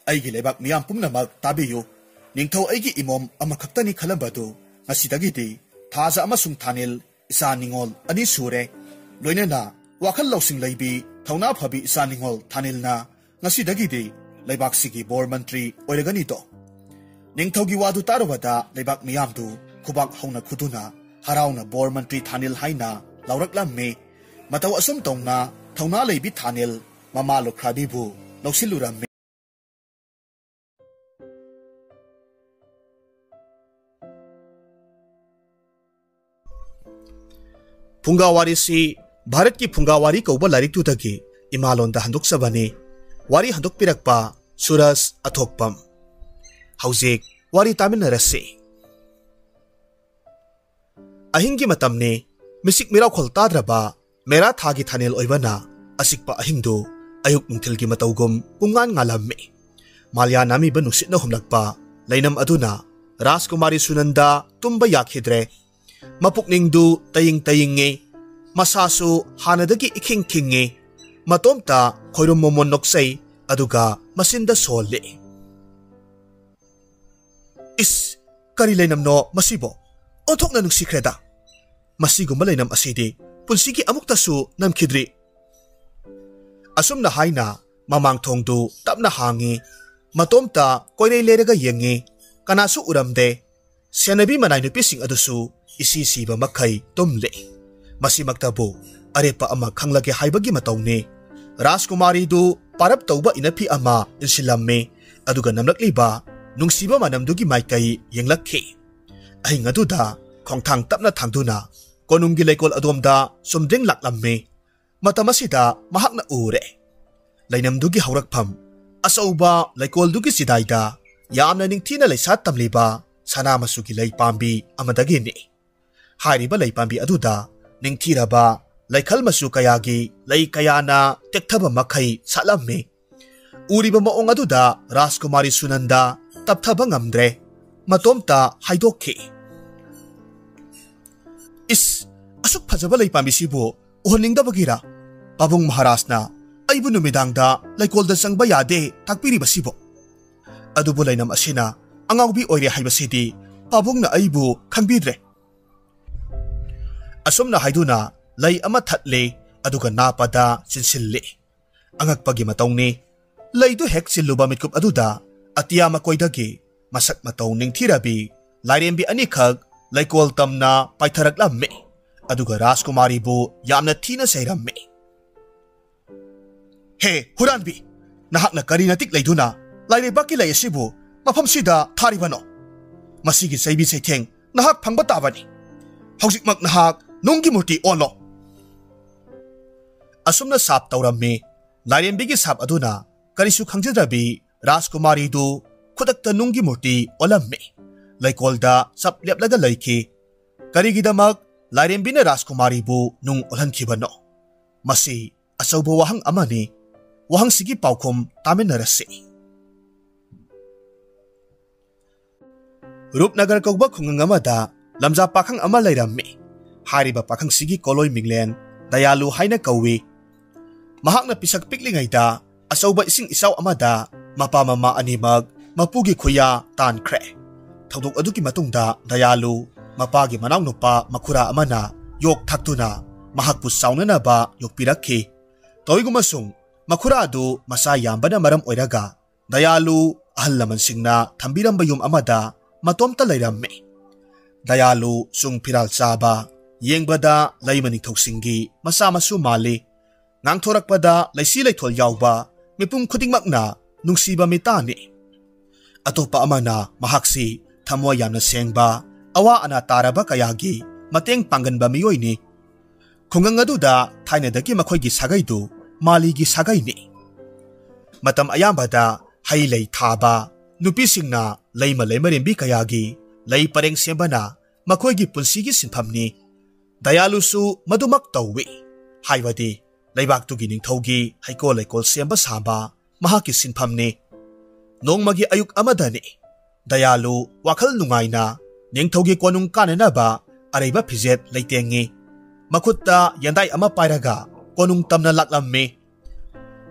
"ꯑꯩꯒꯤ ꯂꯩꯕꯥꯛ ꯃꯤꯌꯥꯝ ꯄꯨꯝꯅꯃꯛ ꯇꯥꯕꯤꯌꯨ꯫ ꯅꯤꯡꯊꯧ ꯑꯩꯒꯤ ꯏꯃꯣꯝ ꯑꯃꯈꯛꯇꯅꯤ ꯈꯜꯂꯝꯕꯗꯨ ꯉꯁꯤꯗꯒꯤꯗꯤ ꯊꯥꯖ ꯑꯃꯁꯨꯡ ꯊꯥꯅꯤꯜ ꯏꯆꯥ ꯅꯤꯉꯣꯜ ꯑꯅꯤ ꯁꯨꯔꯦ꯫ ꯂꯣꯏꯅꯅ ꯋꯥꯈꯜ ꯂꯧꯁꯤꯡ ꯂꯩꯕꯤ, ꯊꯧꯅꯥ ꯐꯕꯤ ꯏꯆꯥ ꯅꯤꯉꯣꯜ ꯊꯥꯅꯤꯜꯅ ꯉꯁꯤꯗꯒꯤꯗꯤ ꯂꯩꯕꯥꯛꯁꯤꯒꯤ ꯕꯣꯔ ꯃꯟꯇ꯭ꯔꯤ ꯑꯣꯏꯔꯒꯅꯤꯗꯣ?" ꯅꯤꯡꯊꯧꯒꯤ ꯋꯥꯗꯨ ꯇꯥꯔꯨꯕꯗ ꯂꯩꯕꯥꯛ ꯃꯤꯌꯥꯝꯗꯨ ꯈꯨꯕꯥꯛ ꯍꯧꯅ ꯈꯨꯗꯨꯅ ꯍꯔꯥꯎꯅ ꯕꯣꯔ ꯃꯟꯇ꯭ꯔꯤ ꯊꯥꯅꯤꯜ ꯍꯥꯏꯅ ꯂꯥꯎꯔꯛꯂꯝꯃꯤ꯫ ꯃꯇꯧ ꯑꯁꯨꯝ ꯇꯧꯅ ꯊꯧꯅꯥ ꯂꯩꯕꯤ ꯊꯥꯅꯤꯜ ꯃꯃꯥ ꯂꯨꯈ꯭ꯔꯥꯕꯤꯕꯨ ꯂꯧꯁꯤꯜꯂꯨꯔꯝꯃꯤ꯫ ꯐꯨꯡꯒꯥ ꯋꯥꯔꯤꯁꯤ ꯚꯥꯔꯠꯀꯤ ꯐꯨꯡꯒꯥ ꯋꯥꯔꯤ ꯀꯧꯕ ꯂꯥꯏꯔꯤꯛꯇꯨꯗꯒꯤ ꯏꯃꯥꯂꯣꯟꯗ ꯍꯟꯗꯣꯛꯆꯕꯅꯤ꯫ ꯋꯥꯔꯤ ꯍꯟꯗꯣꯛꯄꯤꯔꯛꯄ ꯁꯨꯔꯖ ꯑꯊꯣꯛꯄꯝ꯫ ꯍꯧꯖꯤꯛ ꯋꯥꯔꯤ ꯇꯥꯃꯤꯟꯅꯔꯁꯤ꯫ ꯑꯍꯤꯡꯒꯤ ꯃꯇꯝꯅꯤ꯫ ꯃꯤꯁꯤꯛ ꯃꯤꯔꯥꯎꯈꯣꯜ ꯇꯥꯗ꯭ꯔꯕ ꯃꯦꯔꯥ ꯊꯥꯒꯤ ꯊꯥꯅꯦꯜ ꯑꯣꯏꯕꯅ ꯑꯁꯤꯛꯄ ꯑꯍꯤꯡꯗꯨ ꯑꯌꯨꯛ ꯅꯨꯡꯊꯤꯜꯒꯤ ꯃꯇꯧꯒꯨꯝ ꯄꯨꯡꯉꯥꯟ ꯉꯥꯜꯂꯝꯃꯤ꯫ ꯃꯥꯂꯤꯌꯥ ꯅꯥꯃꯤꯕ ꯅꯨꯡꯁꯤꯠꯅ ꯍꯨꯝꯂꯛꯄ ꯂꯩꯅꯝ ꯑꯗꯨꯅ ꯔꯥꯖꯀꯨꯃꯥꯔꯤ ꯁꯨꯅꯟꯗ ꯇꯨꯝꯕ ꯌꯥꯈꯤꯗ꯭ꯔꯦ꯫ ꯃꯄꯨꯛꯅꯤꯡꯗꯨ ꯇꯌꯤꯡ ꯇꯌꯤꯡꯉꯤ꯫ ꯃꯁꯥꯁꯨ ꯍꯥꯟꯅꯗꯒꯤ ꯏꯈꯤꯡ ꯈꯤꯡꯉꯤ꯫ ꯃꯇꯣꯝꯇ ꯈꯣꯏꯔꯨꯝ ꯃꯣꯃꯣꯟ ꯅꯣꯛꯆꯩ, ꯑꯗꯨꯒ ꯃꯆꯤꯟꯗ ꯁꯣꯜꯂꯤ꯫ "ꯏꯁ, ꯀꯔꯤ ꯂꯩꯅꯝꯅꯣ ꯃꯁꯤꯕꯣ? ꯑꯣꯟꯊꯣꯛꯅ ꯅꯨꯡꯁꯤꯈ꯭ꯔꯦꯗ!" ꯃꯁꯤꯒꯨꯝꯕ ꯂꯩꯅꯝ ꯑꯁꯤꯗꯤ ꯄꯨꯟꯁꯤꯒꯤ ꯑꯃꯨꯛꯇꯁꯨ ꯅꯝꯈꯤꯗ꯭ꯔꯤ꯫ ꯑꯁꯨꯝꯅ ꯍꯥꯏꯅ ꯃꯃꯥꯡ ꯊꯣꯡꯗꯨ ꯇꯞꯅ ꯍꯥꯡꯉꯤ꯫ ꯃꯇꯣꯝꯇ ꯀꯣꯏꯔꯩ ꯂꯩꯔꯒ ꯌꯦꯡꯉꯤ꯫ ꯀꯅꯥꯁꯨ ꯎꯔꯝꯗꯦ꯫ ꯁꯦꯟꯅꯕꯤ ꯃꯅꯥꯏ ꯅꯨꯄꯤꯁꯤꯡ ꯑꯗꯨꯁꯨ ꯏꯁꯤ ꯁꯤꯕ ꯃꯈꯩ ꯇꯨꯝꯂꯦ꯫ ꯃꯁꯤꯃꯛꯇꯕꯨ ꯑꯔꯦꯞꯄ ꯑꯃ ꯈꯪꯂꯒꯦ ꯍꯥꯏꯕꯒꯤ ꯃꯇꯧꯅꯤ꯫ ꯔꯥꯖꯀꯨꯃꯥꯔꯤꯗꯨ ꯄꯥꯔꯞ ꯇꯧꯕ ꯏꯅꯐꯤ ꯑꯃ ꯏꯟꯁꯤꯜꯂꯝꯃꯤ꯫ ꯑꯗꯨꯒ ꯅꯝꯂꯛꯂꯤꯕ ꯅꯨꯡꯁꯤꯕ ꯃꯅꯝꯗꯨꯒꯤ ꯃꯥꯏꯀꯩ ꯌꯦꯡꯂꯛꯈꯤ꯫ ꯑꯍꯤꯡ ꯑꯗꯨꯗ ꯈꯣꯡꯊꯥꯡ ꯇꯞꯅ ꯊꯥꯡꯗꯨꯅ ꯀꯣꯅꯨꯡꯒꯤ ꯂꯩꯀꯣꯜ ꯑꯗꯣꯝꯗ ꯆꯨꯝꯗ꯭ꯔꯤꯡ ꯂꯥꯛꯂꯝꯃꯤ꯫ ꯃꯇꯝ ꯑꯁꯤꯗ ꯃꯍꯥꯛꯅ ꯎꯔꯦ꯫ ꯂꯩꯅꯝꯗꯨꯒꯤ ꯍꯧꯔꯛꯐꯝ ꯑꯆꯧꯕ ꯂꯩꯀꯣꯜꯗꯨꯒꯤ ꯆꯤꯗꯥꯏꯗ ꯌꯥꯝꯅ ꯅꯤꯡꯊꯤꯅ ꯂꯩꯁꯥ ꯇꯝꯂꯤꯕ ꯁꯅꯥ ꯃꯆꯨꯒꯤ ꯂꯩ ꯄꯥꯝꯕꯤ ꯑꯃꯗꯒꯤꯅꯤ꯫ ꯍꯥꯏꯔꯤꯕ ꯂꯩ ꯄꯥꯝꯕꯤ ꯑꯗꯨꯗ ꯅꯤꯡꯊꯤꯔꯕ ꯂꯩꯈꯜ ꯃꯆꯨ ꯀꯌꯥꯒꯤ ꯂꯩ ꯀꯌꯥꯅ ꯇꯦꯛꯊꯕ ꯃꯈꯩ ꯁꯥꯠꯂꯝꯃꯤ꯫ ꯎꯔꯤꯕ ꯃꯑꯣꯡ ꯑꯗꯨꯗ ꯔꯥꯖꯀꯨꯃꯥꯔꯤ ꯁꯨꯅꯟꯗ ꯇꯞꯊꯕ ꯉꯝꯗ꯭ꯔꯦ꯫ ꯃꯇꯣꯝꯇ ꯍꯥꯏꯗꯣꯛꯈꯤ, "ꯏꯁ, ꯑꯁꯨꯛ ꯐꯖꯕ ꯂꯩ ꯄꯥꯝꯕꯤꯁꯤꯕꯨ ꯎꯍꯟꯅꯤꯡꯗꯕꯒꯤꯔ? ꯄꯥꯕꯨꯡ ꯃꯍꯥꯔꯥꯖꯅ ꯑꯩꯕꯨ ꯅꯨꯃꯤꯗꯥꯡꯗ ꯂꯩꯀꯣꯜꯗ ꯆꯪꯕ ꯌꯥꯗꯦ ꯇꯥꯛꯄꯤꯔꯤꯕꯁꯤꯕꯨ? ꯑꯗꯨꯕꯨ ꯂꯩꯅꯝ ꯑꯁꯤꯅ ꯑꯉꯥꯎꯕꯤ ꯑꯣꯏꯔꯦ ꯍꯥꯏꯕꯁꯤꯗꯤ ꯄꯥꯕꯨꯡꯅ ꯑꯩꯕꯨ ꯈꯪꯕꯤꯗ꯭ꯔꯦ"꯫ ꯑꯁꯨꯝꯅ ꯍꯥꯏꯗꯨꯅ ꯂꯩ ꯑꯃ ꯊꯠꯂꯤ, ꯑꯗꯨꯒ ꯅꯥꯄꯗ ꯆꯤꯟꯁꯤꯜꯂꯤ꯫ ꯑꯉꯛꯄꯒꯤ ꯃꯇꯧꯅꯤ꯫ ꯂꯩꯗꯨ ꯍꯦꯛ ꯆꯤꯜꯂꯨꯕ ꯃꯤꯠꯀꯨꯞ ꯑꯗꯨꯗ ꯑꯇꯤꯌꯥ ꯃꯀꯣꯏꯗꯒꯤ ꯃꯁꯛ ꯃꯇꯧ ꯅꯤꯡꯊꯤꯔꯕꯤ ꯂꯥꯏꯔꯦꯝꯕꯤ ꯑꯅꯤꯈꯛ ꯂꯩꯀꯣꯜ ꯇꯝꯅ ꯄꯥꯏꯊꯔꯛꯂꯝꯃꯤ꯫ ꯑꯗꯨꯒ ꯔꯥꯖꯀꯨꯃꯥꯔꯤꯕꯨ ꯌꯥꯝꯅ ꯊꯤꯅ ꯆꯩꯔꯝꯃꯤ꯫ "ꯍꯦ ꯍꯨꯔꯥꯟꯕꯤ, ꯅꯍꯥꯛꯅ ꯀꯔꯤ ꯅꯇꯤꯛ ꯂꯩꯗꯨꯅ ꯂꯥꯏꯔꯩꯕꯥꯛꯀꯤ ꯂꯩ ꯑꯁꯤꯕꯨ ꯃꯐꯝꯁꯤꯗ ꯊꯥꯔꯤꯕꯅꯣ? ꯃꯁꯤꯒꯤ ꯆꯩꯕꯤ ꯆꯩꯊꯦꯡ ꯅꯍꯥꯛ ꯐꯪꯕ ꯇꯥꯕꯅꯤ꯫ ꯍꯧꯖꯤꯛꯃꯛ ꯅꯍꯥꯛ ꯅꯨꯡꯒꯤ ꯃꯨꯔꯇꯤ ꯑꯣꯜꯂꯣ"꯫ ꯑꯁꯨꯝꯅ ꯁꯥꯞ ꯇꯧꯔꯝꯃꯤ꯫ ꯂꯥꯏꯔꯦꯝꯕꯤꯒꯤ ꯁꯥꯞ ꯑꯗꯨꯅ ꯀꯔꯤꯁꯨ ꯈꯪꯖꯗ꯭ꯔꯕꯤ ꯔꯥꯖꯀꯨꯃꯥꯔꯤꯗꯨ ꯈꯨꯗꯛꯇ ꯅꯨꯡꯒꯤ ꯃꯨꯔꯇꯤ ꯑꯣꯜꯂꯝꯃꯤ꯫ ꯂꯩꯀꯣꯜꯗ ꯆꯞ ꯂꯦꯞꯂꯒ ꯂꯩꯈꯤ꯫ ꯀꯔꯤꯒꯤꯗꯃꯛ ꯂꯥꯏꯔꯦꯝꯕꯤꯅ ꯔꯥꯖꯀꯨꯃꯥꯔꯤꯕꯨ ꯅꯨꯡ ꯑꯣꯜꯍꯟꯈꯤꯕꯅꯣ? ꯃꯁꯤ ꯑꯆꯧꯕ ꯋꯥꯍꯪ ꯑꯃꯅꯤ꯫ ꯋꯥꯍꯪꯁꯤꯒꯤ ꯄꯥꯎꯈꯨꯝ ꯇꯥꯃꯤꯟꯅꯔꯁꯤ꯫ ꯔꯨꯞꯅꯒꯔ ꯀꯧꯕ ꯈꯨꯡꯒꯪ ꯑꯃꯗ ꯂꯝꯖꯥ ꯄꯥꯈꯪ ꯑꯃ ꯂꯩꯔꯝꯃꯤ꯫ ꯍꯥꯏꯔꯤꯕ ꯄꯥꯈꯪꯁꯤꯒꯤ ꯀꯣꯂꯣꯏ ꯃꯤꯡꯂꯦꯟ ꯗꯌꯥꯂꯨ ꯍꯥꯏꯅ ꯀꯧꯏ꯫ ꯃꯍꯥꯛꯅ ꯄꯤꯁꯛ ꯄꯤꯛꯂꯤꯉꯩꯗ ꯑꯆꯧꯕ ꯏꯁꯤꯡ ꯏꯆꯥꯎ ꯑꯃꯗ ꯃꯄꯥ ꯃꯃꯥ ꯑꯅꯤꯃꯛ ꯃꯄꯨꯒꯤ ꯈꯨꯌꯥ ꯇꯥꯟꯈ꯭ꯔꯦ꯫ ꯊꯧꯗꯣꯛ ꯑꯗꯨꯒꯤ ꯃꯇꯨꯡꯗ ꯗꯌꯥꯂꯨ ꯃꯄꯥꯒꯤ ꯃꯅꯥꯎꯅꯨꯄꯥ ꯃꯈꯨꯔꯥ ꯑꯃꯅ ꯌꯣꯛ ꯊꯥꯛꯇꯨꯅ ꯃꯍꯥꯛꯄꯨ ꯆꯥꯎꯅꯅꯕ ꯌꯣꯛꯄꯤꯔꯛꯈꯤ꯫ ꯇꯧꯏꯒꯨꯝꯕꯁꯨꯡ ꯃꯈꯨꯔꯥ ꯑꯗꯨ ꯃꯆꯥ ꯌꯥꯝꯕꯅ ꯃꯔꯝ ꯑꯣꯏꯔꯒ ꯗꯌꯥꯂꯨ ꯑꯍꯜ ꯂꯃꯟꯁꯤꯡꯅ ꯊꯝꯕꯤꯔꯝꯕ ꯌꯨꯝ ꯑꯃꯗ ꯃꯇꯣꯝꯇ ꯂꯩꯔꯝꯃꯤ꯫ ꯗꯌꯥꯂꯨ ꯆꯨꯡ ꯐꯤꯔꯥꯜ ꯆꯥꯕ, ꯌꯦꯡꯕꯗ ꯂꯩꯃ ꯅꯤꯡꯊꯧꯁꯤꯡꯒꯤ ꯃꯆꯥ ꯃꯁꯨ ꯃꯥꯜꯂꯤ꯫ ꯉꯥꯡꯊꯣꯔꯛꯄꯗ ꯂꯩꯁꯤ ꯂꯩꯊꯣꯜ ꯌꯥꯎꯕ, ꯃꯤꯄꯨꯝ ꯈꯨꯗꯤꯡꯃꯛꯅ ꯅꯨꯡꯁꯤꯕ ꯃꯤꯇꯥꯅꯤ꯫ ꯑꯇꯣꯞꯄ ꯑꯃꯅ ꯃꯍꯥꯛꯁꯤ ꯊꯃꯣꯏ ꯌꯥꯝꯅ ꯁꯦꯡꯕ, ꯑꯋꯥ ꯑꯅꯥ ꯇꯥꯔꯕ ꯀꯌꯥꯒꯤ ꯃꯇꯦꯡ ꯄꯥꯡꯒꯟꯕ ꯃꯤꯑꯣꯏꯅꯤ꯫ ꯈꯨꯡꯒꯪ ꯑꯗꯨꯗ ꯊꯥꯏꯅꯗꯒꯤ ꯃꯈꯣꯏꯒꯤ ꯁꯥꯒꯩꯗꯨ ꯃꯥꯂꯤꯒꯤ ꯁꯥꯒꯩꯅꯤ꯫ ꯃꯇꯝ ꯑꯌꯥꯝꯕꯗ ꯍꯩ ꯂꯩ ꯊꯥꯕ, ꯅꯨꯄꯤꯁꯤꯡꯅ ꯂꯩꯃ ꯂꯩꯃꯔꯦꯝꯕꯤ ꯀꯌꯥꯒꯤ ꯂꯩ ꯄꯔꯦꯡ ꯁꯦꯝꯕꯅ ꯃꯈꯣꯏꯒꯤ ꯄꯨꯟꯁꯤꯒꯤ ꯁꯤꯟꯐꯝꯅꯤ꯫ ꯗꯌꯥꯂꯨꯁꯨ ꯃꯗꯨꯃꯛ ꯇꯧꯏ꯫ ꯍꯥꯏꯕꯗꯤ ꯂꯩꯕꯥꯛꯇꯨꯒꯤ ꯅꯤꯡꯊꯧꯒꯤ ꯍꯩꯀꯣꯜ ꯂꯩꯀꯣꯜ ꯁꯦꯝꯕ ꯁꯥꯕ ꯃꯍꯥꯛꯀꯤ ꯁꯤꯟꯐꯝꯅꯤ꯫ ꯅꯣꯡꯃꯒꯤ ꯑꯌꯨꯛ ꯑꯃꯗꯅꯤ꯫ ꯗꯌꯥꯂꯨ ꯋꯥꯈꯜ ꯅꯨꯡꯉꯥꯏꯅ ꯅꯤꯡꯊꯧꯒꯤ ꯀꯣꯅꯨꯡ ꯀꯥꯅꯅꯕ ꯑꯔꯩꯕ ꯐꯤꯖꯦꯠ ꯂꯩꯇꯦꯡꯉꯤ꯫ ꯃꯈꯨꯠꯇ ꯌꯦꯟꯗꯥꯏ ꯑꯃ ꯄꯥꯏꯔꯒ ꯀꯣꯅꯨꯡ ꯇꯝꯅ ꯂꯥꯛꯂꯝꯃꯤ꯫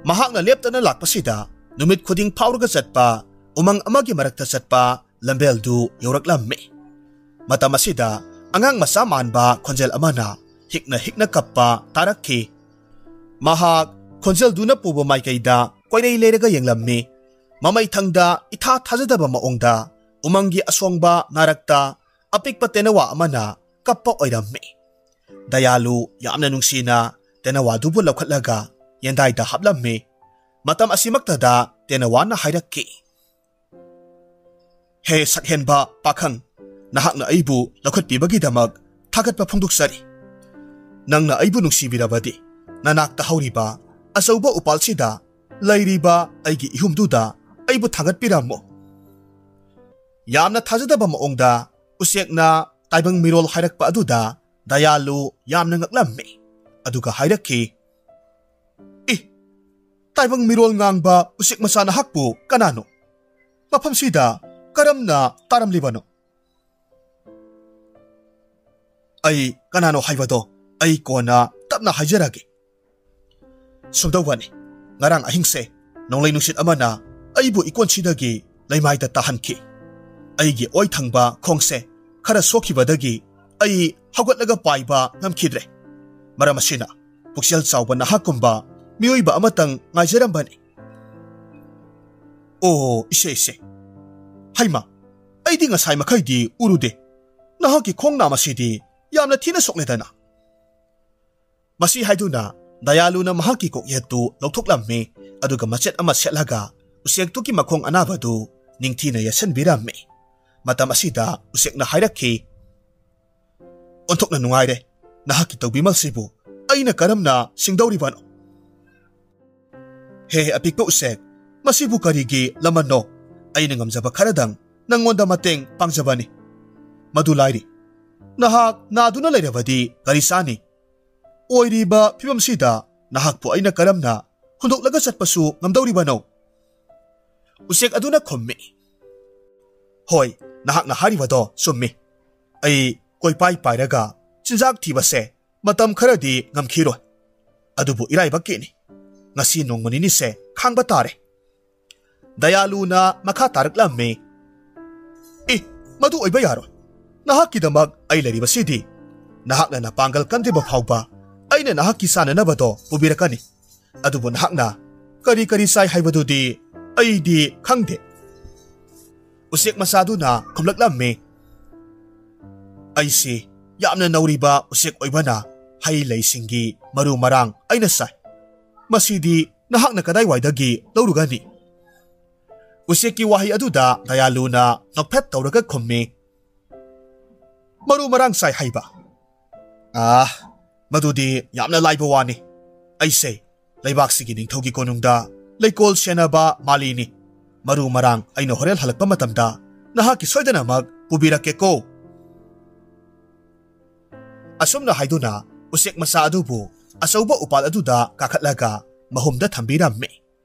ꯃꯍꯥꯛꯅ ꯂꯦꯞꯇꯅ ꯂꯥꯛꯄꯁꯤꯗ ꯅꯨꯃꯤꯠ ꯈꯨꯗꯤꯡ ꯐꯥꯎꯔꯒ ꯆꯠꯄ ꯎꯃꯪ ꯑꯃꯒꯤ ꯃꯔꯛꯇ ꯆꯠꯄ ꯂꯝꯕꯦꯜꯗꯨ ꯌꯧꯔꯛꯂꯝꯃꯤ꯫ ꯃꯇꯝ ꯑꯁꯤꯗ ꯑꯉꯥꯡ ꯃꯆꯥ ꯃꯥꯟꯕ ꯈꯣꯟꯖꯦꯜ ꯑꯃꯅ ꯍꯤꯛꯅ ꯍꯤꯛꯅ ꯀꯞꯄ ꯇꯥꯔꯛꯈꯤ꯫ ꯃꯍꯥꯛ ꯈꯣꯟꯖꯦꯜꯗꯨꯅ ꯄꯨꯕ ꯃꯥꯏꯀꯩꯗ ꯀꯣꯏꯔꯩ ꯂꯩꯔꯒ ꯌꯦꯡꯂꯝꯃꯤ꯫ ꯃꯃꯩꯊꯪꯗ ꯏꯊꯥ ꯊꯥꯖꯗꯕ ꯃꯑꯣꯡꯗ ꯎꯃꯪꯒꯤ ꯑꯁꯣꯡꯕ ꯅꯥꯔꯛꯇ ꯑꯄꯤꯛꯄ ꯇꯦꯅꯋꯥ ꯑꯃꯅ ꯀꯞꯄ ꯑꯣꯏꯔꯝꯃꯤ꯫ ꯗꯌꯥꯂꯨ ꯌꯥꯝꯅ ꯅꯨꯡꯁꯤꯅ ꯇꯦꯅꯋꯥꯗꯨꯕꯨ ꯂꯧꯈꯠꯂꯒ ꯌꯦꯟꯗꯥꯏꯗ ꯍꯥꯞꯂꯝꯃꯤ꯫ ꯃꯇꯝ ꯑꯁꯤꯃꯛꯇꯗ ꯇꯦꯅꯋꯥꯅ ꯍꯥꯏꯔꯛꯈꯤ, "ꯍꯦ ꯁꯛꯍꯦꯟꯕ ꯄꯥꯈꯪ, ꯅꯍꯥꯛꯅ ꯑꯩꯕꯨ ꯂꯧꯈꯠꯄꯤꯕꯒꯤꯗꯃꯛ ꯊꯥꯒꯠꯄ ꯐꯣꯡꯗꯣꯛꯆꯔꯤ꯫ ꯅꯪꯅ ꯑꯩꯕꯨ ꯅꯨꯡꯁꯤꯕꯤꯔꯕꯗꯤ ꯅꯅꯥꯛꯇ ꯍꯧꯔꯤꯕ ꯑꯆꯧꯕ ꯎꯄꯥꯜꯁꯤꯗ ꯂꯩꯔꯤꯕ ꯑꯩꯒꯤ ꯏꯍꯨꯝꯗꯨꯗ ꯑꯩꯕꯨ ꯊꯥꯡꯒꯠꯄꯤꯔꯝꯃꯨ꯫" ꯌꯥꯝꯅ ꯊꯥꯖꯗꯕ ꯃꯑꯣꯡꯗ ꯎꯆꯦꯛꯅ ꯇꯥꯏꯕꯪ ꯃꯤꯔꯣꯜ ꯍꯥꯏꯔꯛꯄ ꯑꯗꯨꯗ ꯗꯌꯥꯂꯨ ꯌꯥꯝꯅ ꯉꯛꯂꯝꯃꯤ꯫ ꯑꯗꯨꯒ ꯍꯥꯏꯔꯛꯈꯤ, "ꯏ, ꯇꯥꯏꯕꯪ ꯃꯤꯔꯣꯜ ꯉꯥꯡꯕ ꯎꯆꯦꯛ ꯃꯆꯥ ꯅꯍꯥꯛꯄꯨ ꯀꯅꯥꯅꯣ? ꯃꯐꯝꯁꯤꯗ ꯀꯔꯝꯅ ꯇꯥꯔꯝꯂꯤꯕꯅꯣ?" "ꯑꯩ ꯀꯅꯥꯅꯣ ꯍꯥꯏꯕꯗꯣ ꯑꯩ ꯀꯣꯟꯅ ꯇꯞꯅ ꯍꯥꯏꯖꯔꯒꯦ꯫ ꯁꯨꯝꯗꯧꯕꯅꯤ, ꯉꯔꯥꯡ ꯑꯍꯤꯡꯁꯦ ꯅꯣꯡꯂꯩ ꯅꯨꯡꯁꯤꯠ ꯑꯃꯅ ꯑꯩꯕꯨ ꯏꯀꯣꯟꯁꯤꯗꯒꯤ ꯂꯩꯃꯥꯏꯗ ꯇꯥꯍꯟꯈꯤ꯫ ꯑꯩꯒꯤ ꯑꯣꯏ ꯊꯪꯕ ꯈꯣꯡꯁꯦ ꯈꯔ ꯁꯣꯛꯈꯤꯕꯗꯒꯤ ꯑꯩ ꯍꯧꯒꯠꯂꯒ ꯄꯥꯏꯕ ꯉꯝꯈꯤꯗ꯭ꯔꯦ꯫ ꯃꯔꯝ ꯑꯁꯤꯅ ꯄꯨꯛꯆꯦꯜ ꯆꯥꯎꯕ ꯅꯍꯥꯛꯀꯨꯝꯕ ꯃꯤꯑꯣꯏꯕ ꯑꯃꯇꯪ ꯉꯥꯏꯖꯔꯝꯕꯅꯤ꯫ "ꯑꯣ, ꯏꯆꯦ, ꯏꯆꯦ꯫ ꯍꯩꯃꯥ, ꯑꯩꯗꯤ ꯉꯁꯥꯏ ꯃꯈꯩꯗꯤ ꯎꯔꯨꯗꯦ꯫ ꯅꯍꯥꯛꯀꯤ ꯈꯣꯡ ꯅꯥꯝ ꯑꯁꯤꯗꯤ ꯌꯥꯝꯅ ꯊꯤꯅ ꯁꯣꯛꯂꯦꯗꯅ꯫" ꯃꯁꯤ ꯍꯥꯏꯗꯨꯅ ꯗꯌꯥꯂꯨꯅ ꯃꯍꯥꯛꯀꯤ ꯀꯣꯛꯌꯦꯠꯇꯨ ꯂꯧꯊꯣꯛꯂꯝꯃꯤ, ꯑꯗꯨꯒ ꯃꯆꯦꯠ ꯑꯃ ꯁꯦꯠꯂꯒ ꯎꯆꯦꯛꯇꯨꯒꯤ ꯃꯈꯣꯡ ꯑꯅꯥꯕꯗꯨ ꯅꯤꯡꯊꯤꯅ ꯌꯦꯠꯁꯤꯟꯕꯤꯔꯝꯃꯤ꯫ ꯃꯇꯝ ꯑꯁꯤꯗ ꯎꯆꯦꯛꯅ ꯍꯥꯏꯔꯛꯈꯤ, "ꯑꯣꯟꯊꯣꯛꯅ ꯅꯨꯡꯉꯥꯏꯔꯦ꯫ ꯅꯍꯥꯛꯀꯤ ꯇꯧꯕꯤꯃꯜꯁꯤꯕꯨ ꯑꯩꯅ ꯀꯔꯝꯅ ꯁꯤꯡꯗꯧꯔꯤꯕꯅꯣ?" "ꯍꯦ, ꯑꯄꯤꯛꯄ ꯎꯆꯦꯛ, ꯃꯁꯤꯕꯨ ꯀꯔꯤꯒꯤ ꯂꯃꯟꯅꯣ? ꯑꯩꯅ ꯉꯝꯖꯕ ꯈꯔꯗꯪ ꯅꯪꯉꯣꯟꯗ ꯃꯇꯦꯡ ꯄꯥꯡꯖꯕꯅꯤ꯫ ꯃꯗꯨ ꯂꯥꯏꯔꯤ, ꯅꯍꯥꯛ ꯅꯥꯗꯨꯅ ꯂꯩꯔꯕꯗꯤ ꯀꯔꯤ ꯆꯥꯅꯤ? ꯑꯣꯏꯔꯤꯕ ꯐꯤꯕꯝꯁꯤꯗ ꯅꯍꯥꯛꯄꯨ ꯑꯩꯅ ꯀꯔꯝꯅ ꯍꯨꯟꯗꯣꯛꯂꯒ ꯆꯠꯄꯁꯨ ꯉꯝꯗꯧꯔꯤꯕꯅꯣ?" ꯎꯆꯦꯛ ꯑꯗꯨꯅ ꯈꯨꯝꯃꯤ, "ꯍꯣꯏ, ꯅꯍꯥꯛꯅ ꯍꯥꯏꯔꯤꯕꯗꯣ ꯆꯨꯝꯃꯤ꯫ ꯑꯩ ꯀꯣꯏꯄꯥꯏ ꯄꯥꯏꯔꯒ ꯆꯤꯟꯖꯥꯛ ꯊꯤꯕꯁꯦ ꯃꯇꯝ ꯈꯔꯗꯤ ꯉꯝꯈꯤꯔꯣꯏ꯫ ꯑꯗꯨꯕꯨ ꯏꯔꯥꯏꯕꯛꯀꯤꯅꯤ꯫ ꯉꯁꯤ ꯅꯣꯡꯃ ꯅꯤꯅꯤꯁꯦ ꯈꯥꯡꯕ ꯇꯥꯔꯦ꯫" ꯗꯌꯥꯂꯨꯅ ꯃꯈꯥ ꯇꯥꯔꯛꯂꯝꯃꯤ, "ꯑꯦ, ꯃꯗꯨ ꯑꯣꯏꯕ ꯌꯥꯔꯣꯏ꯫ ꯅꯍꯥꯛꯀꯤꯗꯃꯛ ꯑꯩ ꯂꯩꯔꯤꯕꯁꯤꯗꯤ꯫ ꯅꯍꯥꯛꯅ ꯅꯄꯥꯡꯒꯜ ꯀꯟꯗ꯭ꯔꯤꯕ ꯐꯥꯎꯕ ꯑꯩꯅ ꯅꯍꯥꯛꯀꯤ ꯆꯥꯅꯅꯕꯗꯣ ꯄꯨꯕꯤꯔꯛꯀꯅꯤ꯫ ꯑꯗꯨꯕꯨ ꯅꯍꯥꯛꯅ ꯀꯔꯤ ꯀꯔꯤ ꯆꯥꯏ ꯍꯥꯏꯕꯗꯨꯗꯤ ꯑꯩꯗꯤ ꯈꯪꯗꯦ꯫" ꯎꯆꯦꯛ ꯃꯆꯥꯗꯨꯅ ꯈꯨꯝꯂꯛꯂꯝꯃꯤ, "ꯑꯩꯁꯤ ꯌꯥꯝꯅ ꯅꯧꯔꯤꯕ ꯎꯆꯦꯛ ꯑꯣꯏꯕꯅ ꯍꯩ ꯂꯩꯁꯤꯡꯒꯤ ꯃꯔꯨ ꯃꯔꯥꯡ ꯑꯩꯅ ꯆꯥꯏ꯫ ꯃꯁꯤꯗꯤ ꯅꯍꯥꯛꯅ ꯀꯗꯥꯏꯋꯥꯏꯗꯒꯤ ꯂꯧꯔꯨꯒꯅꯤ?" ꯎꯆꯦꯛꯀꯤ ꯋꯥꯍꯩ ꯑꯗꯨꯗ ꯗꯌꯥꯂꯨꯅ ꯅꯣꯛꯐꯦꯠ ꯇꯧꯔꯒ ꯈꯨꯝꯃꯤ, "ꯃꯔꯨ ꯃꯔꯥꯡ ꯆꯥꯏ ꯍꯥꯏꯕ? ꯑꯥ, ꯃꯗꯨꯗꯤ ꯌꯥꯝꯅ ꯂꯥꯏꯕ ꯋꯥꯅꯤ꯫ ꯑꯩꯁꯦ ꯂꯩꯕꯥꯛꯁꯤꯒꯤ ꯅꯤꯡꯊꯧꯒꯤ ꯀꯣꯅꯨꯡꯗ ꯂꯩꯀꯣꯜ ꯁꯦꯟꯅꯕ ꯃꯥꯂꯤꯅꯤ꯫ ꯃꯔꯨ ꯃꯔꯥꯡ ꯑꯩꯅ ꯍꯣꯔꯦꯟ ꯍꯜꯂꯛꯄ ꯃꯇꯝꯗ ꯅꯍꯥꯛꯀꯤ ꯁꯣꯏꯗꯅꯃꯛ ꯄꯨꯕꯤꯔꯛꯀꯦꯀꯣ꯫" ꯑꯁꯨꯝꯅ ꯍꯥꯏꯗꯨꯅ ꯎꯆꯦꯛ ꯃꯆꯥ ꯑꯗꯨꯕꯨ ꯑꯆꯧꯕ ꯎꯄꯥꯜ ꯑꯗꯨꯗ ꯀꯥꯈꯠꯂꯒ ꯃꯍꯨꯝꯗ ꯊꯝꯕꯤꯔꯝꯃꯤ꯫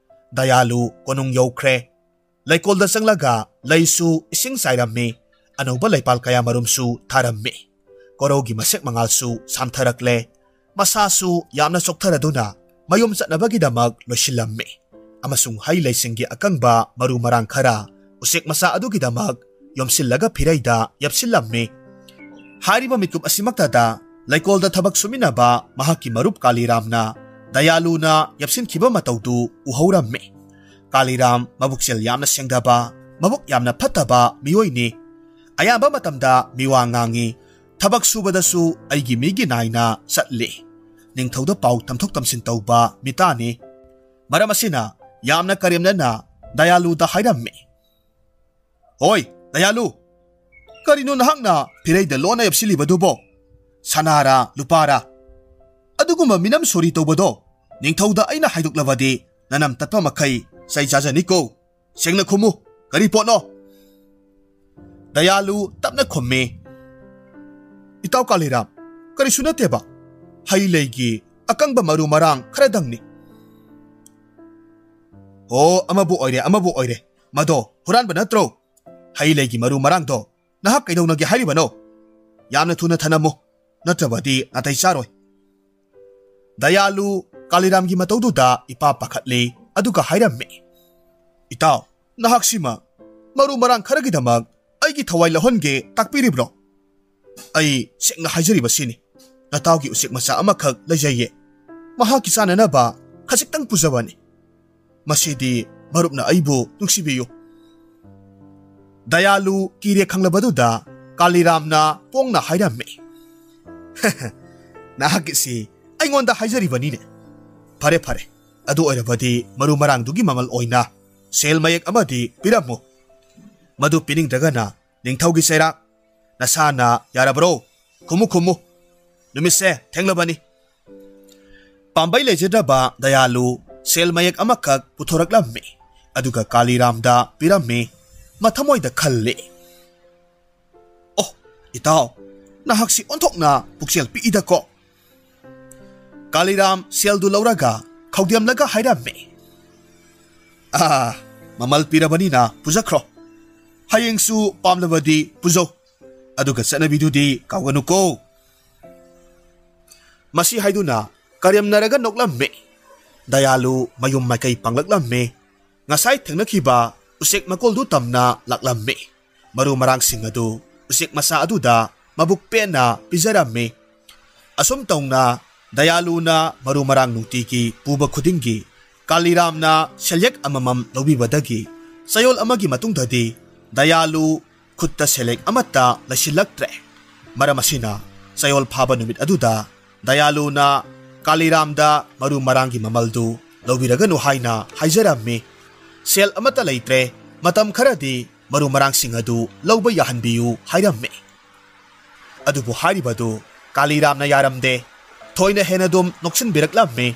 ꯗꯌꯥꯂꯨ ꯀꯣꯅꯨꯡ ꯌꯧꯈ꯭ꯔꯦ꯫ ꯂꯩꯀꯣꯜꯗ ꯆꯪꯂꯒ ꯂꯩꯁꯨ ꯏꯁꯤꯡ ꯆꯥꯏꯔꯝꯃꯤ꯫ ꯑꯅꯧꯕ ꯂꯩꯄꯥꯜ ꯀꯌꯥ ꯃꯔꯨꯝꯁꯨ ꯊꯥꯔꯝꯃꯤ꯫ ꯀꯣꯔꯧꯒꯤ ꯃꯁꯦꯛ ꯃꯉꯥꯜꯁꯨ ꯁꯥꯟꯊꯔꯛꯂꯦ꯫ ꯃꯁꯥꯁꯨ ꯌꯥꯝꯅ ꯆꯣꯛꯊꯔꯗꯨꯅ ꯃꯌꯨꯝ ꯆꯠꯅꯕꯒꯤꯗꯃꯛ ꯂꯣꯏꯁꯤꯜꯂꯝꯃꯤ꯫ ꯑꯃꯁꯨꯡ ꯍꯩ ꯂꯩꯁꯤꯡꯒꯤ ꯑꯀꯪꯕ ꯃꯔꯨ ꯃꯔꯥꯡ ꯈꯔ ꯎꯆꯦꯛ ꯃꯆꯥ ꯑꯗꯨꯒꯤꯗꯃꯛ ꯌꯣꯝꯁꯤꯜꯂꯒ ꯐꯤꯔꯩꯗ ꯌꯦꯞꯁꯤꯜꯂꯝꯃꯤ꯫ ꯍꯥꯏꯔꯤꯕ ꯃꯤꯀꯨꯞ ꯑꯁꯤꯃꯛꯇꯗ ꯂꯩꯀꯣꯜꯗ ꯊꯕꯛ ꯁꯨꯃꯤꯟꯅꯕ ꯃꯍꯥꯛꯀꯤ ꯃꯔꯨꯞ ꯀꯥꯂꯤꯔꯥꯝꯅ ꯗꯌꯥꯂꯨꯅ ꯌꯦꯞꯁꯤꯟꯈꯤꯕ ꯃꯇꯧꯗꯨ ꯎꯍꯧꯔꯝꯃꯤ꯫ ꯀꯥꯂꯤꯔꯥꯝ ꯃꯕꯨꯛꯆꯦꯜ ꯌꯥꯝꯅ ꯁꯦꯡꯗꯕ, ꯃꯕꯨꯛ ꯌꯥꯝꯅ ꯐꯠꯇꯕ ꯃꯤꯑꯣꯏꯅꯤ꯫ ꯑꯌꯥꯝꯕ ꯃꯇꯝꯗ ꯃꯤꯋꯥ ꯉꯥꯡꯉꯤ꯫ ꯊꯕꯛ ꯁꯨꯕꯗꯁꯨ ꯑꯩꯒꯤ ꯃꯤꯒꯤ ꯅꯥꯏꯅ ꯆꯠꯂꯤ꯫ ꯅꯤꯡꯊꯧꯗ ꯄꯥꯎ ꯇꯝꯊꯣꯛ ꯇꯝꯁꯤꯟ ꯇꯧꯕ ꯃꯤꯇꯥꯅꯤ꯫ ꯃꯔꯝ ꯑꯁꯤꯅ ꯌꯥꯝꯅ ꯀꯔꯦꯝꯅꯅ ꯗꯌꯥꯂꯨꯗ ꯍꯥꯏꯔꯝꯃꯤ꯫ "ꯍꯣꯏ, ꯗꯌꯥꯂꯨ, ꯀꯔꯤꯅꯣ ꯅꯍꯥꯛꯅ ꯐꯤꯔꯩꯗ ꯂꯣꯟꯅ ꯌꯦꯞꯁꯤꯜꯂꯤꯕꯗꯨꯕꯣ? ꯁꯅꯥꯔꯥ, ꯂꯨꯄꯥꯔꯥ? ꯑꯗꯨꯒꯨꯝꯕ ꯃꯤꯅꯝ ꯁꯣꯔꯤ ꯇꯧꯕꯗꯣ ꯅꯤꯡꯊꯧꯗ ꯑꯩꯅ ꯍꯥꯏꯗꯣꯛꯂꯕꯗꯤ ꯅꯅꯝ ꯇꯠꯄ ꯃꯈꯩ ꯆꯩ ꯆꯥꯖꯅꯤꯀꯣ꯫ ꯁꯦꯡꯅ ꯈꯨꯝꯃꯨ, ꯀꯔꯤ ꯄꯣꯠꯅꯣ?" ꯗꯌꯥꯂꯨ ꯇꯞꯅ ꯈꯨꯝꯃꯤ, "ꯏꯇꯥꯎ ꯀꯥꯂꯤꯔꯥꯝ, ꯀꯔꯤꯁꯨ ꯅꯠꯇꯦꯕ꯫ ꯍꯩ ꯂꯩꯒꯤ ꯑꯀꯪꯕ ꯃꯔꯨ ꯃꯔꯥꯡ ꯈꯔꯗꯪꯅꯤ꯫" "ꯑꯣ, ꯑꯃꯕꯨ ꯑꯣꯏꯔꯦ, ꯑꯃꯕꯨ ꯑꯣꯏꯔꯦ꯫ ꯃꯗꯣ ꯍꯨꯔꯥꯟꯕ ꯅꯠꯇ꯭ꯔꯣ? ꯍꯩ ꯂꯩꯒꯤ ꯃꯔꯨ ꯃꯔꯥꯡꯗꯣ ꯅꯍꯥꯛ ꯀꯩꯗꯧꯅꯒꯦ ꯍꯥꯏꯔꯤꯕꯅꯣ? ꯌꯥꯝꯅ ꯊꯨꯅ ꯊꯅꯝꯃꯨ, ꯅꯠꯇ꯭ꯔꯕꯗꯤ ꯅꯥꯇꯩ ꯆꯥꯔꯣꯏ꯫" ꯗꯌꯥꯂꯨ ꯀꯥꯂꯤꯔꯥꯝꯒꯤ ꯃꯇꯧꯗꯨꯗ ꯏꯄꯥ ꯄꯥꯈꯠꯂꯤ, ꯑꯗꯨꯒ ꯍꯥꯏꯔꯝꯃꯤ, "ꯏꯇꯥꯎ, ꯅꯍꯥꯛꯁꯤꯃ ꯃꯔꯨ ꯃꯔꯥꯡ ꯈꯔꯒꯤꯗꯃꯛ ꯑꯩꯒꯤ ꯊꯋꯥꯏ ꯂꯧꯍꯟꯒꯦ ꯇꯥꯛꯄꯤꯔꯤꯕ꯭ꯔꯣ? ꯑꯩ ꯁꯦꯡꯅ ꯍꯥꯏꯖꯔꯤꯕꯁꯤꯅꯤ, ꯅꯇꯥꯎꯒꯤ ꯎꯆꯦꯛ ꯃꯆꯥ ꯑꯃꯈꯛ ꯂꯩꯖꯩꯌꯦ꯫ ꯃꯍꯥꯛꯀꯤ ꯆꯥꯅꯅꯕ ꯈꯖꯤꯛꯇꯪ ꯄꯨꯖꯕꯅꯤ꯫ ꯃꯁꯤꯗꯤ ꯃꯔꯨꯞꯅ ꯑꯩꯕꯨ ꯅꯨꯡꯁꯤꯕꯤꯌꯨ꯫" ꯗꯌꯥꯂꯨ ꯀꯤꯔꯦ ꯈꯪꯂꯕꯗꯨꯗ ꯀꯥꯂꯤꯔꯥꯝꯅ ꯄꯣꯡꯅ ꯍꯥꯏꯔꯝꯃꯤ, "ꯅꯍꯥꯛꯀꯤꯁꯤ ꯑꯩꯉꯣꯟꯗ ꯍꯥꯏꯖꯔꯤꯕꯅꯤꯅꯦ꯫ ꯐꯔꯦ, ꯐꯔꯦ, ꯑꯗꯨ ꯑꯣꯏꯔꯕꯗꯤ ꯃꯔꯨ ꯃꯔꯥꯡꯗꯨꯒꯤ ꯃꯃꯜ ꯑꯣꯏꯅ ꯁꯦꯜ ꯃꯌꯦꯛ ꯑꯃꯗꯤ ꯄꯤꯔꯝꯃꯨ꯫ ꯃꯗꯨ ꯄꯤꯅꯤꯡꯗ꯭ꯔꯒꯅ ꯅꯤꯡꯊꯧꯒꯤ ꯆꯩꯔꯥꯛ, ꯅꯁꯥꯅ ꯌꯥꯔꯕ꯭ꯔꯣ? ꯈꯨꯝꯃꯨ, ꯈꯨꯝꯃꯨ꯫ ꯅꯨꯃꯤꯠꯁꯦ ꯊꯦꯡꯂꯕꯅꯤ꯫" ꯄꯥꯝꯕꯩ ꯂꯩꯖꯗ꯭ꯔꯕ ꯗꯌꯥꯂꯨ ꯁꯦꯜ ꯃꯌꯦꯛ ꯑꯃꯈꯛ ꯄꯨꯊꯣꯔꯛꯂꯝꯃꯤ, ꯑꯗꯨꯒ ꯀꯥꯂꯤꯔꯥꯝꯗ ꯄꯤꯔꯝꯃꯤ꯫ ꯃꯊꯃꯣꯏꯗ ꯈꯜꯂꯤ, "ꯑꯣ, ꯏꯇꯥꯎ, ꯅꯍꯥꯛꯁꯤ ꯑꯣꯟꯊꯣꯛꯅ ꯄꯨꯛꯆꯦꯜ ꯄꯤꯛꯏꯗꯀꯣ꯫" ꯀꯥꯂꯤꯔꯥꯝ ꯁꯦꯜꯗꯨ ꯂꯧꯔꯒ ꯈꯧꯗꯦꯝꯂꯒ ꯍꯥꯏꯔꯝꯃꯤ, "ꯑꯥ, ꯃꯃꯜ ꯄꯤꯔꯕꯅꯤꯅ ꯄꯨꯖꯈ꯭ꯔꯣ꯫ ꯍꯌꯦꯡꯁꯨ ꯄꯥꯝꯂꯕꯗꯤ ꯄꯨꯖꯧ꯫ ꯑꯗꯨꯒ ꯆꯠꯅꯕꯤꯗꯨꯗꯤ ꯀꯥꯎꯒꯅꯨꯀꯣ꯫" ꯃꯁꯤ ꯍꯥꯏꯗꯨꯅ ꯀꯔꯦꯝꯅꯔꯒ ꯅꯣꯛꯂꯝꯃꯤ꯫ ꯗꯌꯥꯂꯨ ꯃꯌꯨꯝ ꯃꯥꯏꯀꯩ ꯄꯥꯡꯂꯛꯂꯝꯃꯤ꯫ ꯉꯁꯥꯏ ꯊꯦꯡꯅꯈꯤꯕ ꯎꯆꯦꯛ ꯃꯀꯣꯜꯗꯨ ꯇꯝꯅ ꯂꯥꯛꯂꯝꯃꯤ꯫ ꯃꯔꯨ ꯃꯔꯥꯡꯁꯤꯡ ꯑꯗꯨ ꯎꯆꯦꯛ ꯃꯆꯥ ꯑꯗꯨꯗ ꯃꯕꯨꯛ ꯄꯦꯟꯅ ꯄꯤꯖꯔꯝꯃꯤ꯫ ꯑꯁꯨꯝ ꯇꯧꯅ ꯗꯌꯥꯂꯨꯅ ꯃꯔꯨ ꯃꯔꯥꯡ ꯅꯨꯡꯇꯤꯒꯤ ꯄꯨꯕ ꯈꯨꯗꯤꯡꯒꯤ ꯀꯥꯂꯤꯔꯥꯝꯅ ꯁꯦꯜꯌꯦꯛ ꯑꯃꯃꯝ ꯂꯧꯕꯤꯕꯗꯒꯤ ꯆꯌꯣꯜ ꯑꯃꯒꯤ ꯃꯇꯨꯡꯗꯗꯤ ꯗꯌꯥꯂꯨ ꯈꯨꯠꯇ ꯁꯦꯜꯌꯦꯛ ꯑꯃꯠꯇ ꯂꯩꯁꯤꯜꯂꯛꯇ꯭ꯔꯦ꯫ ꯃꯔꯝ ꯑꯁꯤꯅ ꯆꯌꯣꯜ ꯐꯥꯕ ꯅꯨꯃꯤꯠ ꯑꯗꯨꯗ ꯗꯌꯥꯂꯨꯅ ꯀꯥꯂꯤꯔꯥꯝꯗ ꯃꯔꯨ ꯃꯔꯥꯡꯒꯤ ꯃꯃꯜꯗꯨ ꯂꯧꯕꯤꯔꯒꯅꯨ ꯍꯥꯏꯅ ꯍꯥꯏꯖꯔꯝꯃꯤ꯫ "ꯁꯦꯜ ꯑꯃꯠꯇ ꯂꯩꯇ꯭ꯔꯦ, ꯃꯇꯝ ꯈꯔꯗꯤ ꯃꯔꯨ ꯃꯔꯥꯡꯁꯤꯡ ꯑꯗꯨ ꯂꯧꯕ ꯌꯥꯍꯟꯕꯤꯌꯨ" ꯍꯥꯏꯔꯝꯃꯤ꯫ ꯑꯗꯨꯕꯨ ꯍꯥꯏꯔꯤꯕꯗꯨ ꯀꯥꯂꯤꯔꯥꯝꯅ ꯌꯥꯔꯝꯗꯦ꯫ ꯊꯣꯏꯅ ꯍꯦꯟꯅ ꯑꯗꯨꯝ ꯅꯣꯛꯁꯤꯟꯕꯤꯔꯛꯂꯝꯃꯤ꯫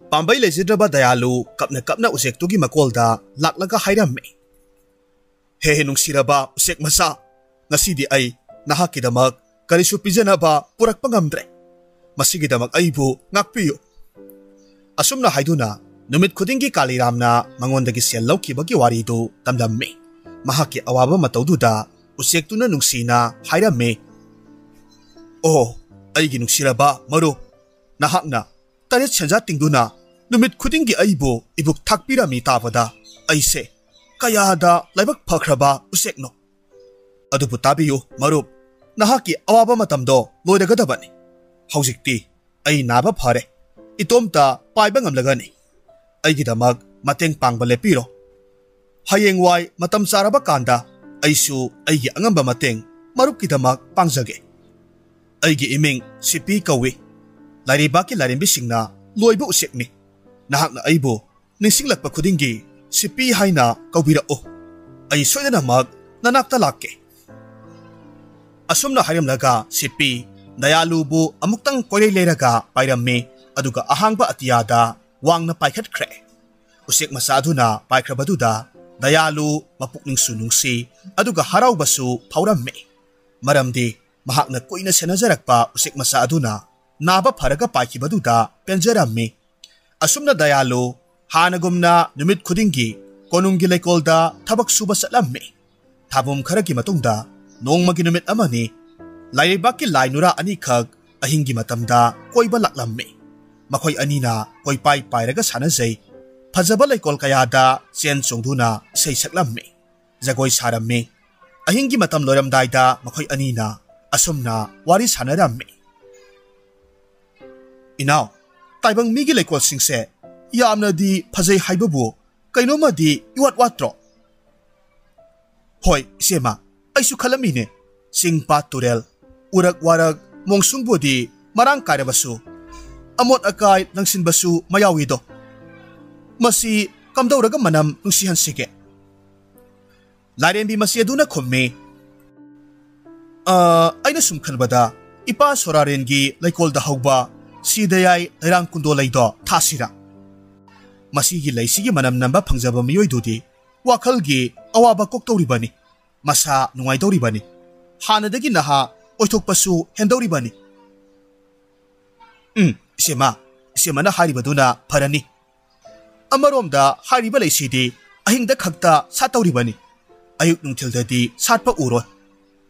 ꯄꯥꯝꯕꯩ ꯂꯩꯖꯗ꯭ꯔꯕ ꯗꯌꯥꯂꯨ ꯀꯞꯅ ꯀꯞꯅ ꯎꯆꯦꯛꯇꯨꯒꯤ ꯃꯀꯣꯜꯗ ꯂꯥꯛꯂꯒ ꯍꯥꯏꯔꯝꯃꯤ, "ꯍꯦ ꯍꯦ ꯅꯨꯡꯁꯤꯔꯕ ꯎꯆꯦꯛ ꯃꯆꯥ, ꯉꯁꯤꯗꯤ ꯑꯩ ꯅꯍꯥꯛꯀꯤꯗꯃꯛ ꯀꯔꯤꯁꯨ ꯄꯤꯖꯅꯕ ꯄꯨꯔꯛꯄ ꯉꯝꯗ꯭ꯔꯦ꯫ ꯃꯁꯤꯒꯤꯗꯃꯛ ꯑꯩꯕꯨ ꯉꯥꯛꯄꯤꯌꯨ"꯫ ꯑꯁꯨꯝꯅ ꯍꯥꯏꯗꯨꯅ ꯅꯨꯃꯤꯠ ꯈꯨꯗꯤꯡꯒꯤ ꯀꯥꯂꯤꯔꯥꯝꯅ ꯃꯉꯣꯟꯗꯒꯤ ꯁꯦꯜ ꯂꯧꯈꯤꯕꯒꯤ ꯋꯥꯔꯤꯗꯨ ꯇꯝꯂꯝꯃꯤ꯫ ꯃꯍꯥꯛꯀꯤ ꯑꯋꯥꯕ ꯃꯇꯧꯗꯨꯗ ꯎꯆꯦꯛꯇꯨꯅ ꯅꯨꯡꯁꯤꯅ ꯍꯥꯏꯔꯝꯃꯤ, "ꯑꯣ, ꯑꯩꯒꯤ ꯅꯨꯡꯁꯤꯔꯕ ꯃꯔꯨꯞ, ꯅꯍꯥꯛꯅ ꯇꯔꯦꯠ ꯁꯦꯟꯖꯥ ꯇꯤꯡꯗꯨꯅ ꯅꯨꯃꯤꯠ ꯈꯨꯗꯤꯡꯒꯤ ꯑꯩꯕꯨ ꯏꯕꯨꯛ ꯊꯥꯛꯄꯤꯔꯝꯃꯤ ꯇꯥꯕꯗ ꯑꯩꯁꯦ ꯀꯌꯥꯗ ꯂꯥꯏꯕꯛ ꯐꯈ꯭ꯔꯕ ꯎꯆꯦꯛꯅꯣ꯫ ꯑꯗꯨꯕꯨ ꯇꯥꯕꯤꯌꯨ ꯃꯔꯨꯞ, ꯅꯍꯥꯛꯀꯤ ꯑꯋꯥꯕ ꯃꯇꯝꯗꯣ ꯂꯣꯏꯔꯒꯗꯕꯅꯤ꯫ ꯍꯧꯖꯤꯛꯇꯤ ꯑꯩ ꯅꯥꯕ ꯐꯔꯦ, ꯏꯇꯣꯝꯇ ꯄꯥꯏꯕ ꯉꯝꯂꯒꯅꯤ꯫ ꯑꯩꯒꯤꯗꯃꯛ ꯃꯇꯦꯡ ꯄꯥꯡꯕ ꯂꯦꯞꯄꯤꯔꯣ꯫ ꯍꯌꯦꯡꯋꯥꯏ ꯃꯇꯝ ꯆꯥꯔꯕ ꯀꯥꯟꯗ ꯑꯩꯁꯨ ꯑꯩꯒꯤ ꯑꯉꯝꯕ ꯃꯇꯦꯡ ꯃꯔꯨꯞꯀꯤꯗꯃꯛ ꯄꯥꯡꯖꯒꯦ꯫ ꯑꯩꯒꯤ ꯏꯃꯤꯡ ꯁꯤꯄꯤ ꯀꯧꯏ꯫ ꯂꯥꯏꯔꯩꯕꯥꯛꯀꯤ ꯂꯥꯏꯔꯦꯝꯕꯤꯁꯤꯡꯅ ꯂꯣꯏꯕ ꯎꯆꯦꯛꯅꯤ꯫ ꯅꯍꯥꯛꯅ ꯑꯩꯕꯨ ꯅꯤꯡꯁꯤꯡꯂꯛꯄ ꯈꯨꯗꯤꯡꯒꯤ ꯁꯤꯄꯤ ꯍꯥꯏꯅ ꯀꯧꯕꯤꯔꯛꯎ꯫ ꯑꯩ ꯁꯣꯏꯗꯅꯃꯛ ꯅꯅꯥꯛꯇ ꯂꯥꯛꯀꯦ"꯫ ꯑꯁꯨꯝꯅ ꯍꯥꯏꯔꯝꯂꯒ ꯁꯤꯄꯤ ꯗꯌꯥꯂꯨꯕꯨ ꯑꯃꯨꯛꯇꯪ ꯀꯣꯏꯔꯩ ꯂꯩꯔꯒ ꯄꯥꯏꯔꯝꯃꯤ, ꯑꯗꯨꯒ ꯑꯍꯥꯡꯕ ꯑꯇꯤꯌꯥꯗ ꯋꯥꯡꯅ ꯄꯥꯏꯈꯠꯈ꯭ꯔꯦ꯫ ꯎꯆꯦꯛ ꯃꯆꯥ ꯑꯗꯨꯅ ꯄꯥꯏꯈ꯭ꯔꯕꯗꯨꯗ ꯗꯌꯥꯂꯨ ꯃꯄꯨꯛꯅꯤꯡꯁꯨ ꯅꯨꯡꯁꯤ, ꯑꯗꯨꯒ ꯍꯔꯥꯎꯕꯁꯨ ꯐꯥꯎꯔꯝꯃꯤ꯫ ꯃꯔꯝꯗꯤ ꯃꯍꯥꯛꯅ ꯀꯨꯏꯅ ꯁꯦꯟꯅꯖꯔꯛꯄ ꯎꯆꯦꯛ ꯃꯆꯥ ꯑꯗꯨꯅ ꯅꯥꯕ ꯐꯔꯒ ꯄꯥꯏꯈꯤꯕꯗꯨꯗ ꯄꯦꯟꯖꯔꯝꯃꯤ꯫ ꯑꯁꯨꯝꯅ ꯗꯌꯥꯂꯨ ꯍꯥꯟꯅꯒꯨꯝꯅ ꯅꯨꯃꯤꯠ ꯈꯨꯗꯤꯡꯒꯤ ꯀꯣꯅꯨꯡꯒꯤ ꯂꯩꯀꯣꯜꯗ ꯊꯕꯛ ꯁꯨꯕ ꯆꯠꯂꯝꯃꯤ꯫ ꯊꯥꯕꯨꯝ ꯈꯔꯒꯤ ꯃꯇꯨꯡꯗ ꯅꯣꯡꯃꯒꯤ ꯅꯨꯃꯤꯠ ꯑꯃꯅꯤ꯫ ꯂꯥꯏꯔꯩꯕꯥꯛꯀꯤ ꯂꯥꯏ ꯅꯨꯔꯥ ꯑꯅꯤꯈꯛ ꯑꯍꯤꯡꯒꯤ ꯃꯇꯝꯗ ꯀꯣꯏꯕ ꯂꯥꯛꯂꯝꯃꯤ꯫ ꯃꯈꯣꯏ ꯑꯅꯤꯅ ꯀꯣꯏꯄꯥꯏ ꯄꯥꯏꯔꯒ ꯁꯥꯟꯅꯖꯩ꯫ ꯐꯖꯕ ꯂꯩꯀꯣꯜ ꯀꯌꯥꯗ ꯆꯦꯟ ꯆꯣꯡꯗꯨꯅ ꯏꯁꯩ ꯁꯛꯂꯝꯃꯤ, ꯖꯒꯣꯏ ꯁꯥꯔꯝꯃꯤ꯫ ꯑꯍꯤꯡꯒꯤ ꯃꯇꯝ ꯂꯣꯏꯔꯝꯗꯥꯏꯗ ꯃꯈꯣꯏ ꯑꯅꯤꯅ ꯑꯁꯨꯝꯅ ꯋꯥꯔꯤ ꯁꯥꯟꯅꯔꯝꯃꯤ꯫ "ꯏꯅꯥꯎ, ꯇꯥꯏꯕꯪ ꯃꯤꯒꯤ ꯂꯩꯀꯣꯜꯁꯤꯡꯁꯦ ꯌꯥꯝꯅꯗꯤ ꯐꯖꯩ ꯍꯥꯏꯕꯕꯨ ꯀꯩꯅꯣꯝꯃꯗꯤ ꯏꯋꯥꯠ ꯋꯥꯠꯇ꯭ꯔꯣ?" "ꯍꯣꯏ, ꯏꯆꯦꯃ, ꯑꯩꯁꯨ ꯈꯜꯂꯝꯃꯤꯅꯦ꯫ ꯆꯤꯡ, ꯄꯥꯠ, ꯇꯨꯔꯦꯜ, ꯎꯔꯛ ꯋꯥꯔꯛ, ꯃꯣꯡꯁꯨꯡꯕꯨꯗꯤ ꯃꯔꯥꯡ ꯀꯥꯏꯔꯕꯁꯨ, ꯑꯃꯣꯠ ꯑꯀꯥꯏ ꯂꯪꯁꯤꯟꯕꯁꯨ ꯃꯌꯥꯎꯏꯗꯣ꯫ ꯃꯁꯤ ꯀꯝꯗꯧꯔꯒ ꯃꯅꯝ ꯅꯨꯡꯁꯤꯍꯟꯁꯤꯒꯦ?" ꯂꯥꯏꯔꯦꯝꯕꯤ ꯃꯆꯦ ꯑꯗꯨꯅ ꯈꯨꯝꯃꯤ, "ꯑ, ꯑꯩꯅ ꯁꯨꯝ ꯈꯟꯕꯗ ꯏꯄꯥ ꯁꯣꯔꯥꯔꯦꯟꯒꯤ ꯂꯩꯀꯣꯜꯗ ꯍꯧꯕ ꯁꯤꯗꯌꯥꯏ ꯂꯩꯔꯥꯡ ꯀꯨꯟꯗꯣ ꯂꯩꯗꯣ ꯊꯥꯁꯤꯔꯥ? ꯃꯁꯤꯒꯤ ꯂꯩꯁꯤꯒꯤ ꯃꯅꯝ ꯅꯝꯕ ꯐꯪꯖꯕ ꯃꯤꯑꯣꯏꯗꯨꯗꯤ ꯋꯥꯈꯜꯒꯤ ꯑꯋꯥꯕ ꯀꯣꯛꯇꯧꯔꯤꯕꯅꯤ, ꯃꯁꯥ ꯅꯨꯡꯉꯥꯏꯗꯧꯔꯤꯕꯅꯤ, ꯍꯥꯟꯅꯗꯒꯤ ꯅꯍꯥ ꯑꯣꯏꯊꯣꯛꯄꯁꯨ ꯍꯦꯟꯗꯧꯔꯤꯕꯅꯤ꯫" "ꯎꯝ, ꯏꯆꯦꯃ, ꯏꯆꯦꯃꯅ ꯍꯥꯏꯔꯤꯕꯗꯨꯅ ꯐꯔꯅꯤ꯫ ꯑꯃꯔꯣꯝꯗ ꯍꯥꯏꯔꯤꯕ ꯂꯩꯁꯤꯗꯤ ꯑꯍꯤꯡꯗ ꯈꯛꯇ ꯁꯥꯠꯇꯧꯔꯤꯕꯅꯤ, ꯑꯌꯨꯛ ꯅꯨꯡꯊꯤꯜꯗꯗꯤ ꯁꯥꯠꯄ ꯎꯔꯣꯏ꯫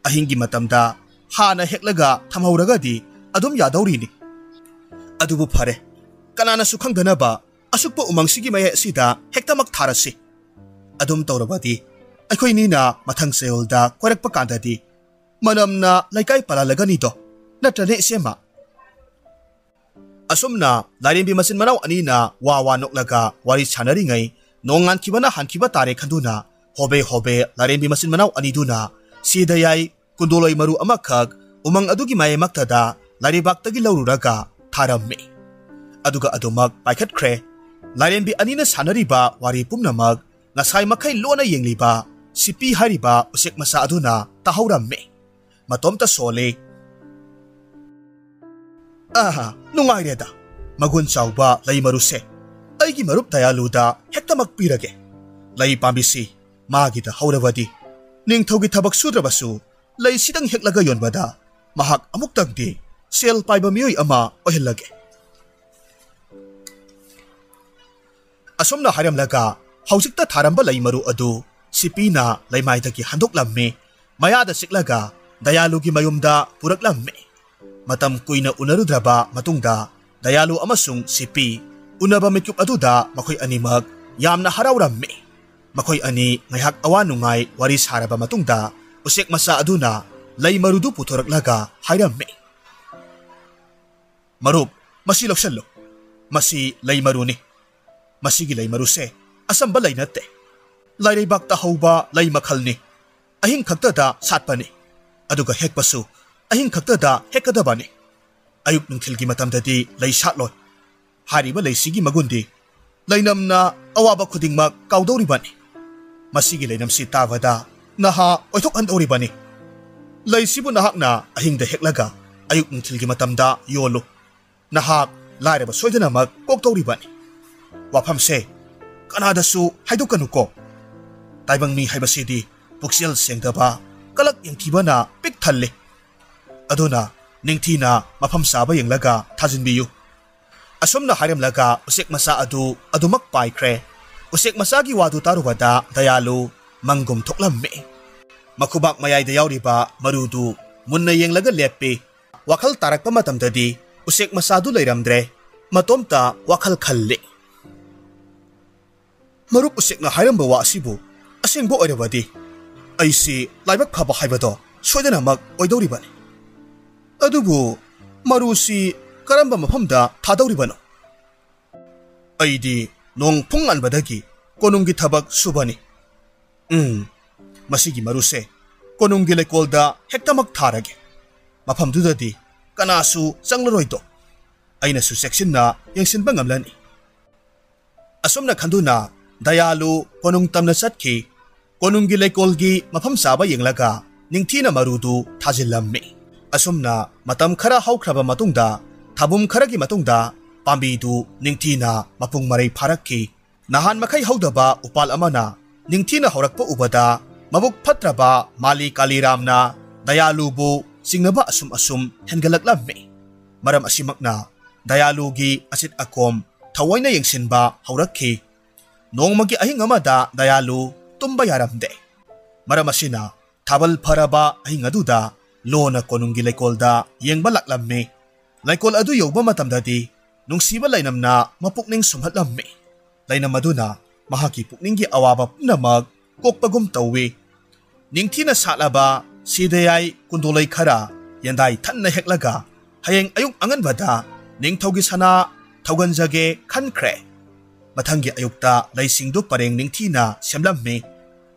ꯑꯍꯤꯡꯒꯤ ꯃꯇꯝꯗ ꯍꯥꯟꯅ ꯍꯦꯛꯂꯒ ꯊꯝꯍꯧꯔꯒꯗꯤ ꯑꯗꯨꯝ ꯌꯥꯗꯧꯔꯤꯅꯤ꯫ ꯑꯗꯨꯕꯨ ꯐꯔꯦ, ꯀꯅꯥꯅꯁꯨ ꯈꯪꯗꯅꯕ ꯑꯁꯨꯛꯄ ꯎꯃꯪꯁꯤꯒꯤ ꯃꯌꯥꯏ ꯑꯁꯤꯗ ꯍꯦꯛꯇꯃꯛ ꯊꯥꯔꯁꯤ꯫ ꯑꯗꯨꯝ ꯇꯧꯔꯕꯗꯤ ꯑꯩꯈꯣꯏꯅꯤꯅ ꯃꯊꯪ ꯆꯌꯣꯜꯗ ꯀꯣꯏꯔꯛꯄ ꯀꯥꯟꯗꯗꯤ ꯃꯅꯝꯅ ꯂꯩꯀꯥꯏ ꯄꯥꯜꯍꯜꯂꯒꯅꯤꯗꯣ, ꯅꯠꯇ꯭ꯔꯅꯦ, ꯏꯆꯦꯃ?" ꯑꯁꯨꯝꯅ ꯂꯥꯏꯔꯦꯝꯕꯤ ꯃꯆꯤꯟ ꯃꯅꯥꯎ ꯑꯅꯤꯅ ꯋꯥ ꯋꯥ ꯅꯣꯛꯂꯒ ꯋꯥꯔꯤ ꯁꯥꯟꯅꯔꯤꯉꯩ, ꯅꯣꯡ ꯉꯥꯟꯈꯤꯕꯅ ꯍꯥꯟꯈꯤꯕ ꯇꯥꯔꯦ ꯈꯟꯗꯨꯅ, ꯍꯣꯕꯦ ꯍꯣꯕꯦ ꯂꯥꯏꯔꯦꯝꯕꯤ ꯃꯆꯤꯟ ꯃꯅꯥꯎ ꯑꯅꯤꯗꯨꯅ ꯁꯤꯗꯌꯥꯏ ꯀꯨꯟꯗꯣꯂꯣꯏ ꯃꯔꯨ ꯑꯃꯈꯛ ꯎꯃꯪ ꯑꯗꯨꯒꯤ ꯃꯌꯥꯏꯃꯛꯇꯗ ꯂꯥꯏꯔꯩꯕꯥꯛꯇꯒꯤ ꯂꯧꯔꯨꯔꯒ ꯊꯥꯔꯝꯃꯤ꯫ ꯑꯗꯨꯒ ꯑꯗꯨꯃꯛ ꯄꯥꯏꯈꯠꯈ꯭ꯔꯦ꯫ ꯂꯥꯏꯔꯦꯝꯕꯤ ꯑꯅꯤꯅ ꯁꯥꯟꯅꯔꯤꯕ ꯋꯥꯔꯤ ꯄꯨꯝꯅꯃꯛ ꯉꯁꯥꯏ ꯃꯈꯩ ꯂꯣꯟꯅ ꯌꯦꯡꯂꯤꯕ ꯁꯤꯄꯤ ꯍꯥꯏꯔꯤꯕ ꯎꯆꯦꯛ ꯃꯆꯥ ꯑꯗꯨꯅ ꯇꯥꯍꯧꯔꯝꯃꯤ꯫ ꯃꯇꯣꯝꯇ ꯁꯣꯜꯂꯤ꯫ "ꯑꯍꯥ, ꯅꯨꯡꯉꯥꯏꯔꯦꯗ꯫ ꯃꯒꯨꯟ ꯆꯥꯎꯕ ꯂꯩ ꯃꯔꯨꯁꯦ ꯑꯩꯒꯤ ꯃꯔꯨꯞ ꯗꯌꯥꯂꯨꯗ ꯍꯦꯛꯇꯃꯛ ꯄꯤꯔꯒꯦ꯫ ꯂꯩ ꯄꯥꯝꯕꯤꯁꯤ ꯃꯥꯒꯤꯗ ꯍꯧꯔꯕꯗꯤ ꯅꯤꯡꯊꯧꯒꯤ ꯊꯕꯛ ꯁꯨꯗ꯭ꯔꯕꯁꯨ ꯂꯩꯁꯤꯗꯪ ꯍꯦꯛꯂꯒ ꯌꯣꯟꯕꯗ ꯃꯍꯥꯛ ꯑꯃꯨꯛꯇꯪꯗꯤ ꯁꯦꯜ ꯄꯥꯏꯕ ꯃꯤꯑꯣꯏ ꯑꯃ ꯑꯣꯏꯍꯜꯂꯒꯦ꯫" ꯑꯁꯨꯝꯅ ꯍꯥꯏꯔꯝꯂꯒ ꯍꯧꯖꯤꯛꯇ ꯊꯥꯔꯝꯕ ꯂꯩ ꯃꯔꯨ ꯑꯗꯨ ꯁꯤꯄꯤꯅ ꯂꯩꯃꯥꯏꯗꯒꯤ ꯍꯟꯗꯣꯛꯂꯝꯃꯤ꯫ ꯃꯌꯥꯗ ꯆꯤꯛꯂꯒ ꯗꯌꯥꯂꯨꯒꯤ ꯃꯌꯨꯝꯗ ꯄꯨꯔꯛꯂꯝꯃꯤ꯫ ꯃꯇꯝ ꯀꯨꯏꯅ ꯎꯅꯔꯨꯗ꯭ꯔꯕ ꯃꯇꯨꯡꯗ ꯗꯌꯥꯂꯨ ꯑꯃꯁꯨꯡ ꯁꯤꯄꯤ ꯎꯅꯕ ꯃꯤꯀꯨꯞ ꯑꯗꯨꯗ ꯃꯈꯣꯏ ꯑꯅꯤꯃꯛ ꯌꯥꯝꯅ ꯍꯔꯥꯎꯔꯝꯃꯤ꯫ ꯃꯈꯣꯏ ꯑꯅꯤ ꯉꯥꯏꯍꯥꯛ ꯑꯋꯥ ꯅꯨꯡꯉꯥꯏ ꯋꯥꯔꯤ ꯁꯥꯔꯕ ꯃꯇꯨꯡꯗ ꯎꯆꯦꯛ ꯃꯆꯥ ꯑꯗꯨꯅ ꯂꯩ ꯃꯔꯨꯗꯨ ꯄꯨꯊꯣꯔꯛꯂꯒ ꯍꯥꯏꯔꯝꯃꯤ, "ꯃꯔꯨꯞ, ꯃꯁꯤ ꯂꯧꯁꯜꯂꯨ꯫ ꯃꯁꯤ ꯂꯩ ꯃꯔꯨꯅꯤ꯫ ꯃꯁꯤꯒꯤ ꯂꯩ ꯃꯔꯨꯁꯦ ꯑꯆꯝꯕ ꯂꯩ ꯅꯠꯇꯦ꯫ ꯂꯥꯏꯔꯩꯕꯥꯛꯇ ꯍꯧꯕ ꯂꯩ ꯃꯈꯜꯅꯤ꯫ ꯑꯍꯤꯡ ꯈꯛꯇꯗ ꯁꯥꯠꯄꯅꯤ꯫ ꯑꯗꯨꯒ ꯍꯦꯛꯄꯁꯨ ꯑꯍꯤꯡ ꯈꯛꯇꯗ ꯍꯦꯛꯀꯗꯕꯅꯤ꯫ ꯑꯌꯨꯛ ꯅꯨꯡꯊꯤꯜꯒꯤ ꯃꯇꯝꯗꯗꯤ ꯂꯩ ꯁꯥꯠꯂꯣꯏ꯫ ꯍꯥꯏꯔꯤꯕ ꯂꯩꯁꯤꯒꯤ ꯃꯒꯨꯟꯗꯤ ꯂꯩꯅꯝꯅ ꯑꯋꯥꯕ ꯈꯨꯗꯤꯡꯃꯛ ꯀꯥꯎꯗꯧꯔꯤꯕꯅꯤ꯫ ꯃꯁꯤꯒꯤ ꯂꯩꯅꯝꯁꯤ ꯇꯥꯕꯗ ꯅꯍꯥ ꯑꯣꯏꯊꯣꯛꯍꯟꯗꯧꯔꯤꯕꯅꯤ꯫ ꯂꯩꯁꯤꯕꯨ ꯅꯍꯥꯛꯅ ꯑꯍꯤꯡꯗ ꯍꯦꯛꯂꯒ ꯑꯌꯨꯛ ꯅꯨꯡꯊꯤꯜꯒꯤ ꯃꯇꯝꯗ ꯌꯣꯜꯂꯨ꯫ ꯅꯍꯥꯛ ꯂꯥꯏꯔꯕ ꯁꯣꯏꯗꯅꯃꯛ ꯀꯣꯛꯇꯧꯔꯤꯕꯅꯤ꯫ ꯋꯥꯐꯝꯁꯦ, ꯀꯅꯥꯗꯁꯨ ꯍꯥꯏꯗꯣꯛꯀꯅꯨꯀꯣ꯫ ꯇꯥꯏꯕꯪ ꯃꯤ ꯍꯥꯏꯕꯁꯤꯗꯤ ꯄꯨꯛꯆꯦꯜ ꯁꯦꯡꯗꯕ, ꯀꯂꯛ ꯌꯦꯡꯊꯤꯕꯅ ꯄꯤꯛ ꯊꯜꯂꯤ꯫ ꯑꯗꯨꯅ ꯅꯤꯡꯊꯤꯅ ꯃꯐꯝ ꯆꯥꯕ ꯌꯦꯡꯂꯒ ꯊꯥꯖꯤꯟꯕꯤꯌꯨ꯫" ꯑꯁꯨꯝꯅ ꯍꯥꯏꯔꯝꯂꯒ ꯎꯆꯦꯛ ꯃꯆꯥ ꯑꯗꯨ ꯑꯗꯨꯃꯛ ꯄꯥꯏꯈ꯭ꯔꯦ꯫ ꯎꯆꯦꯛ ꯃꯆꯥꯒꯤ ꯋꯥꯗꯨ ꯇꯥꯔꯨꯕꯗ ꯗꯌꯥꯂꯨ ꯃꯪꯒꯨꯝ ꯊꯣꯛꯂꯝꯃꯤ꯫ ꯃꯈꯨꯕꯥꯛ ꯃꯌꯥꯏꯗ ꯌꯥꯎꯔꯤꯕ ꯃꯔꯨꯗꯨ ꯃꯨꯟꯅ ꯌꯦꯡꯂꯒ ꯂꯦꯞꯄꯤ꯫ ꯋꯥꯈꯜ ꯇꯥꯔꯛꯄ ꯃꯇꯝꯗꯗꯤ ꯎꯆꯦꯛ ꯃꯆꯥꯗꯨ ꯂꯩꯔꯝꯗ꯭ꯔꯦ꯫ ꯃꯇꯣꯝꯇ ꯋꯥꯈꯜ ꯈꯜꯂꯤ꯫ ꯃꯔꯨꯞ ꯎꯆꯦꯛꯅ ꯍꯥꯏꯔꯝꯕ ꯋꯥ ꯑꯁꯤꯕꯨ ꯑꯁꯦꯡꯕ ꯑꯣꯏꯔꯕꯗꯤ ꯑꯩꯁꯤ ꯂꯥꯏꯕꯛ ꯐꯕ ꯍꯥꯏꯕꯗꯣ ꯁꯣꯏꯗꯅꯃꯛ ꯑꯣꯏꯗꯧꯔꯤꯕꯅꯤ꯫ ꯑꯗꯨꯕꯨ ꯃꯔꯨꯁꯤ ꯀꯔꯝꯕ ꯃꯐꯝꯗ ꯊꯥꯗꯧꯔꯤꯕꯅꯣ? ꯑꯩꯗꯤ ꯅꯣꯡ ꯐꯨꯡ ꯉꯟꯕꯗꯒꯤ ꯀꯣꯅꯨꯡꯒꯤ ꯊꯕꯛ ꯁꯨꯕꯅꯤ꯫ ꯎꯝ, ꯃꯁꯤꯒꯤ ꯃꯔꯨꯁꯦ ꯀꯣꯅꯨꯡꯒꯤ ꯂꯩꯀꯣꯜꯗ ꯍꯦꯛꯇꯃꯛ ꯊꯥꯔꯒꯦ꯫ ꯃꯐꯝꯗꯨꯗꯗꯤ ꯀꯅꯥꯁꯨ ꯆꯪꯂꯔꯣꯏꯗꯣ꯫ ꯑꯩꯅꯁꯨ ꯆꯦꯛꯁꯤꯟꯅ ꯌꯦꯡꯁꯤꯟꯕ ꯉꯝꯂꯅꯤ꯫ ꯑꯁꯨꯝꯅ ꯈꯟꯗꯨꯅ ꯗꯌꯥꯂꯨ ꯀꯣꯅꯨꯡ ꯇꯝꯅ ꯆꯠꯈꯤ꯫ ꯀꯣꯅꯨꯡꯒꯤ ꯂꯩꯀꯣꯜꯒꯤ ꯃꯐꯝ ꯆꯥꯕ ꯌꯦꯡꯂꯒ ꯅꯤꯡꯊꯤꯅ ꯃꯔꯨꯗꯨ ꯊꯥꯖꯤꯜꯂꯝꯃꯤ꯫ ꯑꯁꯨꯝꯅ ꯃꯇꯝ ꯈꯔ ꯍꯧꯈ꯭ꯔꯕ ꯃꯇꯨꯡꯗ, ꯊꯥꯕꯨꯝ ꯈꯔꯒꯤ ꯃꯇꯨꯡꯗ ꯄꯥꯝꯕꯤꯗꯨ ꯅꯤꯡꯊꯤꯅ ꯃꯄꯨꯡ ꯃꯔꯩ ꯐꯥꯔꯛꯈꯤ꯫ ꯅꯍꯥꯟ ꯃꯈꯩ ꯍꯧꯗꯕ ꯎꯄꯥꯜ ꯑꯃꯅ ꯅꯤꯡꯊꯤꯅ ꯍꯧꯔꯛꯄ ꯎꯕꯗ ꯃꯕꯨꯛ ꯐꯠꯇ꯭ꯔꯕ ꯃꯥꯂꯤ ꯀꯥꯂꯤꯔꯥꯝꯅ ꯗꯌꯥꯂꯨꯕꯨ ꯆꯤꯡꯅꯕ ꯑꯁꯨꯝ ꯑꯁꯨꯝ ꯍꯦꯟꯒꯠꯂꯛꯂꯝꯃꯤ꯫ ꯃꯔꯝ ꯑꯁꯤꯃꯛꯅ ꯗꯌꯥꯂꯨꯒꯤ ꯑꯆꯤꯠ ꯑꯀꯣꯝ ꯊꯑꯣꯏꯅ ꯌꯦꯡꯁꯤꯟꯕ ꯍꯧꯔꯛꯈꯤ꯫ ꯅꯣꯡꯃꯒꯤ ꯑꯍꯤꯡ ꯑꯃꯗ ꯗꯌꯥꯂꯨ ꯇꯨꯝꯕ ꯌꯥꯔꯝꯗꯦ꯫ ꯃꯔꯝ ꯑꯁꯤꯅ ꯊꯥꯕꯜ ꯐꯔꯕ ꯑꯍꯤꯡ ꯑꯗꯨꯗ ꯂꯣꯟꯅ ꯀꯣꯅꯨꯡꯒꯤ ꯂꯩꯀꯣꯜꯗ ꯌꯦꯡꯕ ꯂꯥꯛꯂꯝꯃꯤ꯫ ꯂꯩꯀꯣꯜ ꯑꯗꯨ ꯌꯧꯕ ꯃꯇꯝꯗꯗꯤ ꯅꯨꯡꯁꯤꯕ ꯂꯩꯅꯝꯅ ꯃꯄꯨꯛꯅꯤꯡ ꯁꯨꯝꯍꯠꯂꯝꯃꯤ꯫ ꯂꯩꯅꯝ ꯑꯗꯨꯅ ꯃꯍꯥꯛꯀꯤ ꯄꯨꯛꯅꯤꯡꯒꯤ ꯑꯋꯥꯕ ꯄꯨꯝꯅꯃꯛ ꯀꯣꯛꯄꯒꯨꯝ ꯇꯧꯏ꯫ ꯅꯤꯡꯊꯤꯅ ꯁꯥꯠꯂꯕ ꯁꯤꯗꯌꯥꯏ ꯀꯨꯟꯗꯣꯂꯩ ꯈꯔ ꯌꯦꯟꯗꯥꯏ ꯊꯟꯅ ꯍꯦꯛꯂꯒ ꯍꯌꯦꯡ ꯑꯌꯨꯛ ꯑꯉꯟꯕꯗ ꯅꯤꯡꯊꯧꯒꯤ ꯁꯅꯥ ꯊꯧꯒꯟꯖꯒꯦ ꯈꯟꯈ꯭ꯔꯦ꯫ ꯃꯊꯪꯒꯤ ꯑꯌꯨꯛꯇ ꯂꯩꯁꯤꯡꯗꯨ ꯄꯔꯦꯡ ꯅꯤꯡꯊꯤꯅ ꯁꯦꯝꯂꯝꯃꯤ꯫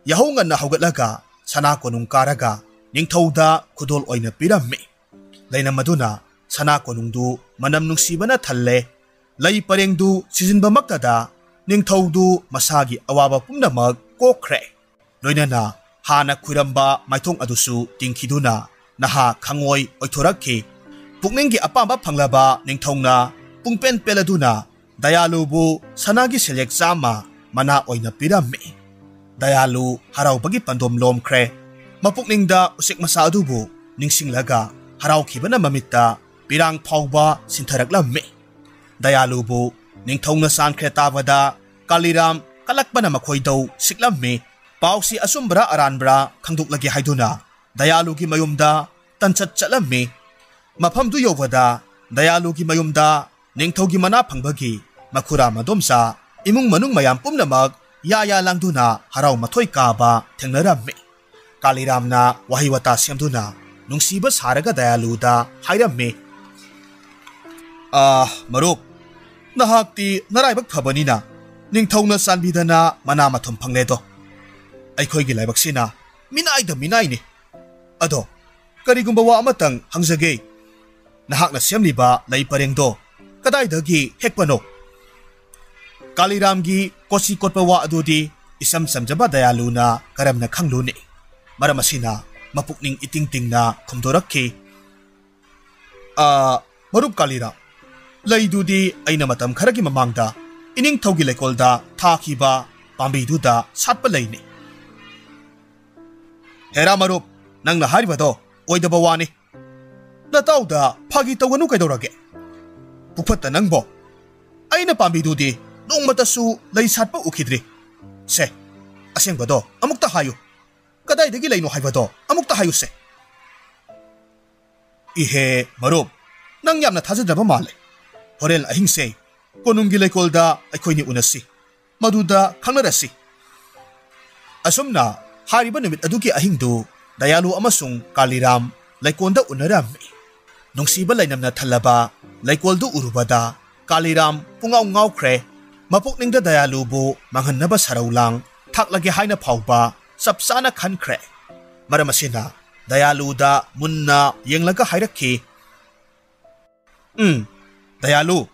ꯌꯥꯍꯧ ꯉꯟꯅ ꯍꯧꯒꯠꯂꯒ ꯁꯅꯥ ꯀꯣꯅꯨꯡ ꯀꯥꯔꯒ ꯅꯤꯡꯊꯧꯗ ꯈꯨꯗꯣꯜ ꯑꯣꯏꯅ ꯄꯤꯔꯝꯃꯤ꯫ ꯂꯩꯅꯝ ꯑꯗꯨꯅ ꯁꯅꯥ ꯀꯣꯅꯨꯡꯗꯨ ꯃꯅꯝ ꯅꯨꯡꯁꯤꯕꯅ ꯊꯜꯂꯦ꯫ ꯂꯩ ꯄꯔꯦꯡꯗꯨ ꯁꯤꯖꯤꯟꯕꯃꯛꯇꯗ ꯅꯤꯡꯊꯧꯗꯨ ꯃꯁꯥꯒꯤ ꯑꯋꯥꯕ ꯄꯨꯝꯅꯃꯛ ꯀꯣꯛꯈ꯭ꯔꯦ꯫ ꯂꯣꯏꯅꯅ ꯍꯥꯟꯅ ꯈꯨꯏꯔꯝꯕ ꯃꯥꯏꯊꯣꯡ ꯑꯗꯨꯁꯨ ꯇꯤꯡꯈꯤꯗꯨꯅ ꯅꯍꯥ ꯈꯪꯉꯣꯏ ꯑꯣꯏꯊꯣꯔꯛꯈꯤ꯫ ꯄꯨꯛꯅꯤꯡꯒꯤ ꯑꯄꯥꯝꯕ ꯐꯪꯂꯕ ꯅꯤꯡꯊꯧꯅ ꯄꯨꯡꯄꯦꯟ ꯄꯦꯜꯂꯗꯨꯅ ꯗꯌꯥꯂꯨꯕꯨ ꯁꯅꯥꯒꯤ ꯁꯦꯜꯌꯦꯛ ꯆꯥꯝꯃ ꯃꯅꯥ ꯑꯣꯏꯅ ꯄꯤꯔꯝꯃꯤ꯫ ꯗꯌꯥꯂꯨ ꯍꯔꯥꯎꯕꯒꯤ ꯄꯟꯗꯣꯝ ꯂꯣꯝꯈ꯭ꯔꯦ꯫ ꯃꯄꯨꯛꯅꯤꯡꯗ ꯎꯆꯦꯛ ꯃꯆꯥ ꯑꯗꯨꯕꯨ ꯅꯤꯡꯁꯤꯡꯂꯒ ꯍꯔꯥꯎꯈꯤꯕꯅ ꯃꯃꯤꯠꯇ ꯄꯤꯔꯥꯡ ꯐꯥꯎꯕ ꯁꯤꯟꯊꯔꯛꯂꯝꯃꯤ꯫ ꯗꯌꯥꯂꯨꯕꯨ ꯅꯤꯡꯊꯧꯅ ꯆꯥꯟꯈ꯭ꯔꯦ ꯇꯥꯕꯗ ꯀꯥꯂꯤꯔꯥꯝ ꯀꯂꯛꯄꯅ ꯃꯈꯣꯏꯗꯧ ꯁꯤꯛꯂꯝꯃꯤ꯫ ꯄꯥꯎꯁꯤ ꯑꯆꯨꯝꯕ꯭ꯔꯥ ꯑꯔꯥꯟꯕ꯭ꯔꯥ ꯈꯪꯗꯣꯛꯂꯒꯦ ꯍꯥꯏꯗꯨꯅ ꯗꯌꯥꯂꯨꯒꯤ ꯃꯌꯨꯝꯗ ꯇꯟꯆꯠ ꯆꯠꯂꯝꯃꯤ꯫ ꯃꯐꯝꯗꯨ ꯌꯧꯕꯗ ꯗꯌꯥꯂꯨꯒꯤ ꯃꯌꯨꯝꯗ ꯅꯤꯡꯊꯧꯒꯤ ꯃꯅꯥ ꯐꯪꯕꯒꯤ ꯃꯈꯨꯔꯥ ꯃꯗꯣꯝꯆꯥ ꯏꯃꯨꯡ ꯃꯅꯨꯡ ꯃꯌꯥꯝ ꯄꯨꯝꯅꯃꯛ ꯌꯥ ꯌꯥ ꯂꯥꯡꯗꯨꯅ ꯍꯔꯥꯎ ꯃꯊꯣꯏ ꯀꯥꯕ ꯊꯦꯡꯅꯔꯝꯃꯤ꯫ ꯀꯥꯂꯤꯔꯥꯝꯅ ꯋꯥꯍꯩ ꯋꯥꯇꯥ ꯁꯦꯝꯗꯨꯅ ꯅꯨꯡꯁꯤꯕ ꯁꯥꯔꯒ ꯗꯌꯥꯂꯨꯗ ꯍꯥꯏꯔꯝꯃꯤ, "ꯑꯥ, ꯃꯔꯨꯞ, ꯅꯍꯥꯛꯇꯤ ꯅꯔꯥꯏꯕꯛ ꯐꯕꯅꯤꯅ ꯅꯤꯡꯊꯧꯅ ꯆꯥꯟꯕꯤꯗꯅ ꯃꯅꯥ ꯃꯊꯨꯝ ꯐꯪꯂꯦꯗꯣ꯫ ꯑꯩꯈꯣꯏꯒꯤ ꯂꯥꯏꯕꯛꯁꯤꯅ ꯃꯤꯅꯥꯏꯗ ꯃꯤꯅꯥꯏꯅꯤ꯫ ꯑꯗꯣ, ꯀꯔꯤꯒꯨꯝꯕ ꯋꯥ ꯑꯃꯇꯪ ꯍꯪꯖꯒꯦ꯫ ꯅꯍꯥꯛꯅ ꯁꯦꯝꯂꯤꯕ ꯂꯩ ꯄꯔꯦꯡꯗꯣ ꯀꯗꯥꯏꯗꯒꯤ ꯍꯦꯛꯄꯅꯣ?" ꯀꯥꯂꯤꯔꯥꯝꯒꯤ ꯀꯣꯆꯤ ꯀꯣꯠꯄ ꯋꯥ ꯑꯗꯨꯗꯤ ꯏꯆꯝ ꯆꯝꯖꯕ ꯗꯌꯥꯂꯨꯅ ꯀꯔꯝꯅ ꯈꯪꯂꯨꯅꯤ? ꯃꯔꯝ ꯑꯁꯤꯅ ꯃꯄꯨꯛꯅꯤꯡ ꯏꯇꯤꯡ ꯇꯤꯡꯅ ꯈꯨꯝꯗꯣꯔꯛꯈꯤ, "ꯑꯥ, ꯃꯔꯨꯞ ꯀꯥꯂꯤꯔꯥꯝ, ꯂꯩꯗꯨꯗꯤ ꯑꯩꯅ ꯃꯇꯝ ꯈꯔꯒꯤ ꯃꯃꯥꯡꯗ ꯏꯅꯤꯡꯊꯧꯒꯤ ꯂꯩꯀꯣꯜꯗ ꯊꯥꯈꯤꯕ ꯄꯥꯝꯕꯤꯗꯨꯗ ꯁꯥꯠꯄ ꯂꯩꯅꯤ꯫" "ꯍꯦꯔꯥ ꯃꯔꯨꯞ, ꯅꯪꯅ ꯍꯥꯏꯔꯤꯕꯗꯣ ꯑꯣꯏꯗꯕ ꯋꯥꯅꯤ꯫ ꯅꯇꯥꯎꯗ ꯐꯥꯒꯤ ꯇꯧꯒꯅꯨ ꯀꯩꯗꯧꯔꯒꯦ? ꯄꯨꯐꯠꯇ ꯅꯪꯕꯣ, ꯑꯩꯅ ꯄꯥꯝꯕꯤꯗꯨꯗꯤ ꯅꯣꯡꯃꯇꯁꯨ ꯂꯩ ꯁꯥꯠꯄ ꯎꯈꯤꯗ꯭ꯔꯤ꯫ ꯁꯦ, ꯑꯁꯦꯡꯕꯗꯣ ꯑꯃꯨꯛꯇ ꯍꯥꯏꯌꯨ꯫ ꯀꯗꯥꯏꯗꯒꯤ ꯂꯩꯅꯣ ꯍꯥꯏꯕꯗꯣ ꯑꯃꯨꯛꯇ ꯍꯥꯏꯌꯨꯁꯦ꯫" "ꯏꯍꯦ ꯃꯔꯨꯞ, ꯅꯪ ꯌꯥꯝꯅ ꯊꯥꯖꯗ꯭ꯔꯕ ꯃꯥꯜꯂꯦ꯫ ꯍꯣꯔꯦꯟ ꯑꯍꯤꯡꯁꯦ ꯀꯣꯅꯨꯡꯒꯤ ꯂꯩꯀꯣꯜꯗ ꯑꯩꯈꯣꯏꯅꯤ ꯎꯅꯁꯤ, ꯃꯗꯨꯗ ꯈꯪꯅꯔꯁꯤ꯫" ꯑꯁꯨꯝꯅ ꯍꯥꯏꯔꯤꯕ ꯅꯨꯃꯤꯠ ꯑꯗꯨꯒꯤ ꯑꯍꯤꯡꯗꯨ ꯗꯌꯥꯂꯨ ꯑꯃꯁꯨꯡ ꯀꯥꯂꯤꯔꯥꯝ ꯂꯩꯀꯣꯜꯗ ꯎꯅꯔꯝꯃꯤ꯫ ꯅꯨꯡꯁꯤꯕ ꯂꯩꯅꯝꯅ ꯊꯜꯂꯕ ꯂꯩꯀꯣꯜꯗꯨ ꯎꯔꯨꯕꯗ ꯀꯥꯂꯤꯔꯥꯝ ꯄꯨꯡꯉꯥꯎ ꯉꯥꯎꯈ꯭ꯔꯦ꯫ ꯃꯄꯨꯛꯅꯤꯡꯗ ꯗꯌꯥꯂꯨꯕꯨ ꯃꯥꯡꯍꯟꯅꯕ ꯁꯔꯧ ꯂꯥꯡ ꯊꯥꯛꯂꯒꯦ ꯍꯥꯏꯅ ꯐꯥꯎꯕ ꯆꯞ ꯆꯥꯅ ꯈꯟꯈ꯭ꯔꯦ꯫ ꯃꯔꯝ ꯑꯁꯤꯅ ꯗꯌꯥꯂꯨꯗ ꯃꯨꯟꯅ ꯌꯦꯡꯂꯒ ꯍꯥꯏꯔꯛꯈꯤ, "ꯎꯝ, ꯗꯌꯥꯂꯨ,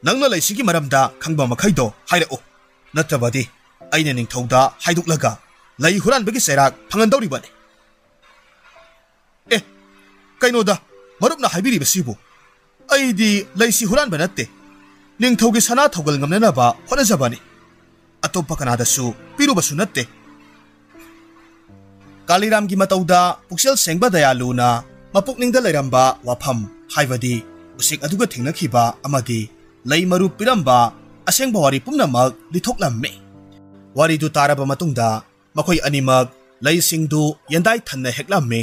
ꯅꯪꯅ ꯂꯩꯁꯤꯒꯤ ꯃꯔꯝꯗ ꯈꯪꯕ ꯃꯈꯩꯗꯣ ꯍꯥꯏꯔꯛꯎ꯫ ꯅꯠꯇ꯭ꯔꯕꯗꯤ ꯑꯩꯅ ꯅꯤꯡꯊꯧꯗ ꯍꯥꯏꯗꯣꯛꯂꯒ ꯂꯩ ꯍꯨꯔꯥꯟꯕꯒꯤ ꯆꯩꯔꯥꯛ ꯐꯪꯍꯟꯗꯧꯔꯤꯕꯅꯤ꯫" "ꯑꯦ, ꯀꯩꯅꯣꯗ, ꯃꯔꯨꯞꯅ ꯍꯥꯏꯕꯤꯔꯤꯕꯁꯤꯕꯨ? ꯑꯩꯗꯤ ꯂꯩꯁꯤ ꯍꯨꯔꯥꯟꯕ ꯅꯠꯇꯦ꯫ ꯅꯤꯡꯊꯧꯒꯤ ꯁꯅꯥ ꯊꯧꯒꯜ ꯉꯝꯅꯅꯕ ꯍꯣꯠꯅꯖꯕꯅꯤ꯫ ꯑꯇꯣꯞꯄ ꯀꯅꯥꯗꯁꯨ ꯄꯤꯔꯨꯕꯁꯨ ꯅꯠꯇꯦ꯫" ꯀꯥꯂꯤꯔꯥꯝꯒꯤ ꯃꯇꯧꯗ ꯄꯨꯛꯆꯦꯜ ꯁꯦꯡꯕ ꯗꯌꯥꯂꯨꯅ ꯃꯄꯨꯛꯅꯤꯡꯗ ꯂꯩꯔꯝꯕ ꯋꯥꯐꯝ, ꯍꯥꯏꯕꯗꯤ ꯎꯆꯦꯛ ꯑꯗꯨꯒ ꯊꯦꯡꯅꯈꯤꯕ ꯑꯃꯗꯤ ꯂꯩ ꯃꯔꯨ ꯄꯤꯔꯝꯕ ꯑꯁꯦꯡꯕ ꯋꯥꯔꯤ ꯄꯨꯝꯅꯃꯛ ꯂꯤꯊꯣꯛꯂꯝꯃꯤ꯫ ꯋꯥꯔꯤꯗꯨ ꯇꯥꯔꯕ ꯃꯇꯨꯡꯗ ꯃꯈꯣꯏ ꯑꯅꯤꯃꯛ ꯂꯩꯁꯤꯡꯗꯨ ꯌꯦꯟꯗꯥꯏ ꯊꯟꯅ ꯍꯦꯛꯂꯝꯃꯤ꯫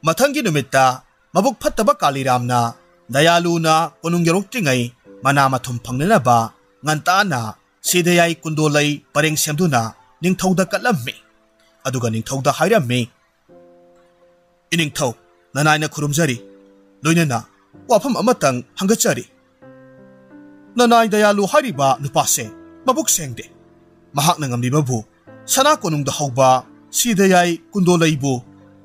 ꯃꯊꯪꯒꯤ ꯅꯨꯃꯤꯠꯇ ꯃꯕꯨꯛ ꯐꯠꯇꯕ ꯀꯥꯂꯤꯔꯥꯝꯅ ꯗꯌꯥꯂꯨꯅ ꯀꯣꯅꯨꯡ ꯌꯧꯔꯛꯇ꯭ꯔꯤꯉꯩ ꯃꯅꯥ ꯃꯊꯨꯝ ꯐꯪꯅꯅꯕ ꯉꯟꯇꯥꯅ ꯁꯤꯗꯌꯥꯏ ꯀꯨꯟꯗꯣꯂꯩ ꯄꯔꯦꯡ ꯁꯦꯝꯗꯨꯅ ꯅꯤꯡꯊꯧꯗ ꯀꯠꯂꯝꯃꯤ꯫ ꯑꯗꯨꯒ ꯅꯤꯡꯊꯧꯗ ꯍꯥꯏꯔꯝꯃꯤ, "ꯏꯅꯤꯡꯊꯧ, ꯅꯅꯥꯏꯅ ꯈꯨꯔꯨꯝꯖꯔꯤ, ꯂꯣꯏꯅꯅ ꯋꯥꯐꯝ ꯑꯃꯇꯪ ꯍꯪꯒꯠꯆꯔꯤ꯫ ꯅꯅꯥꯏ ꯗꯌꯥꯂꯨ ꯍꯥꯏꯔꯤꯕ ꯅꯨꯄꯥꯁꯦ ꯃꯕꯨꯛ ꯁꯦꯡꯗꯦ꯫ ꯃꯍꯥꯛꯅ ꯉꯝꯂꯤꯕꯕꯨ ꯁꯅꯥ ꯀꯣꯅꯨꯡꯗ ꯍꯧꯕ ꯁꯤꯗꯌꯥꯏ ꯀꯨꯟꯗꯣꯂꯩꯕꯨ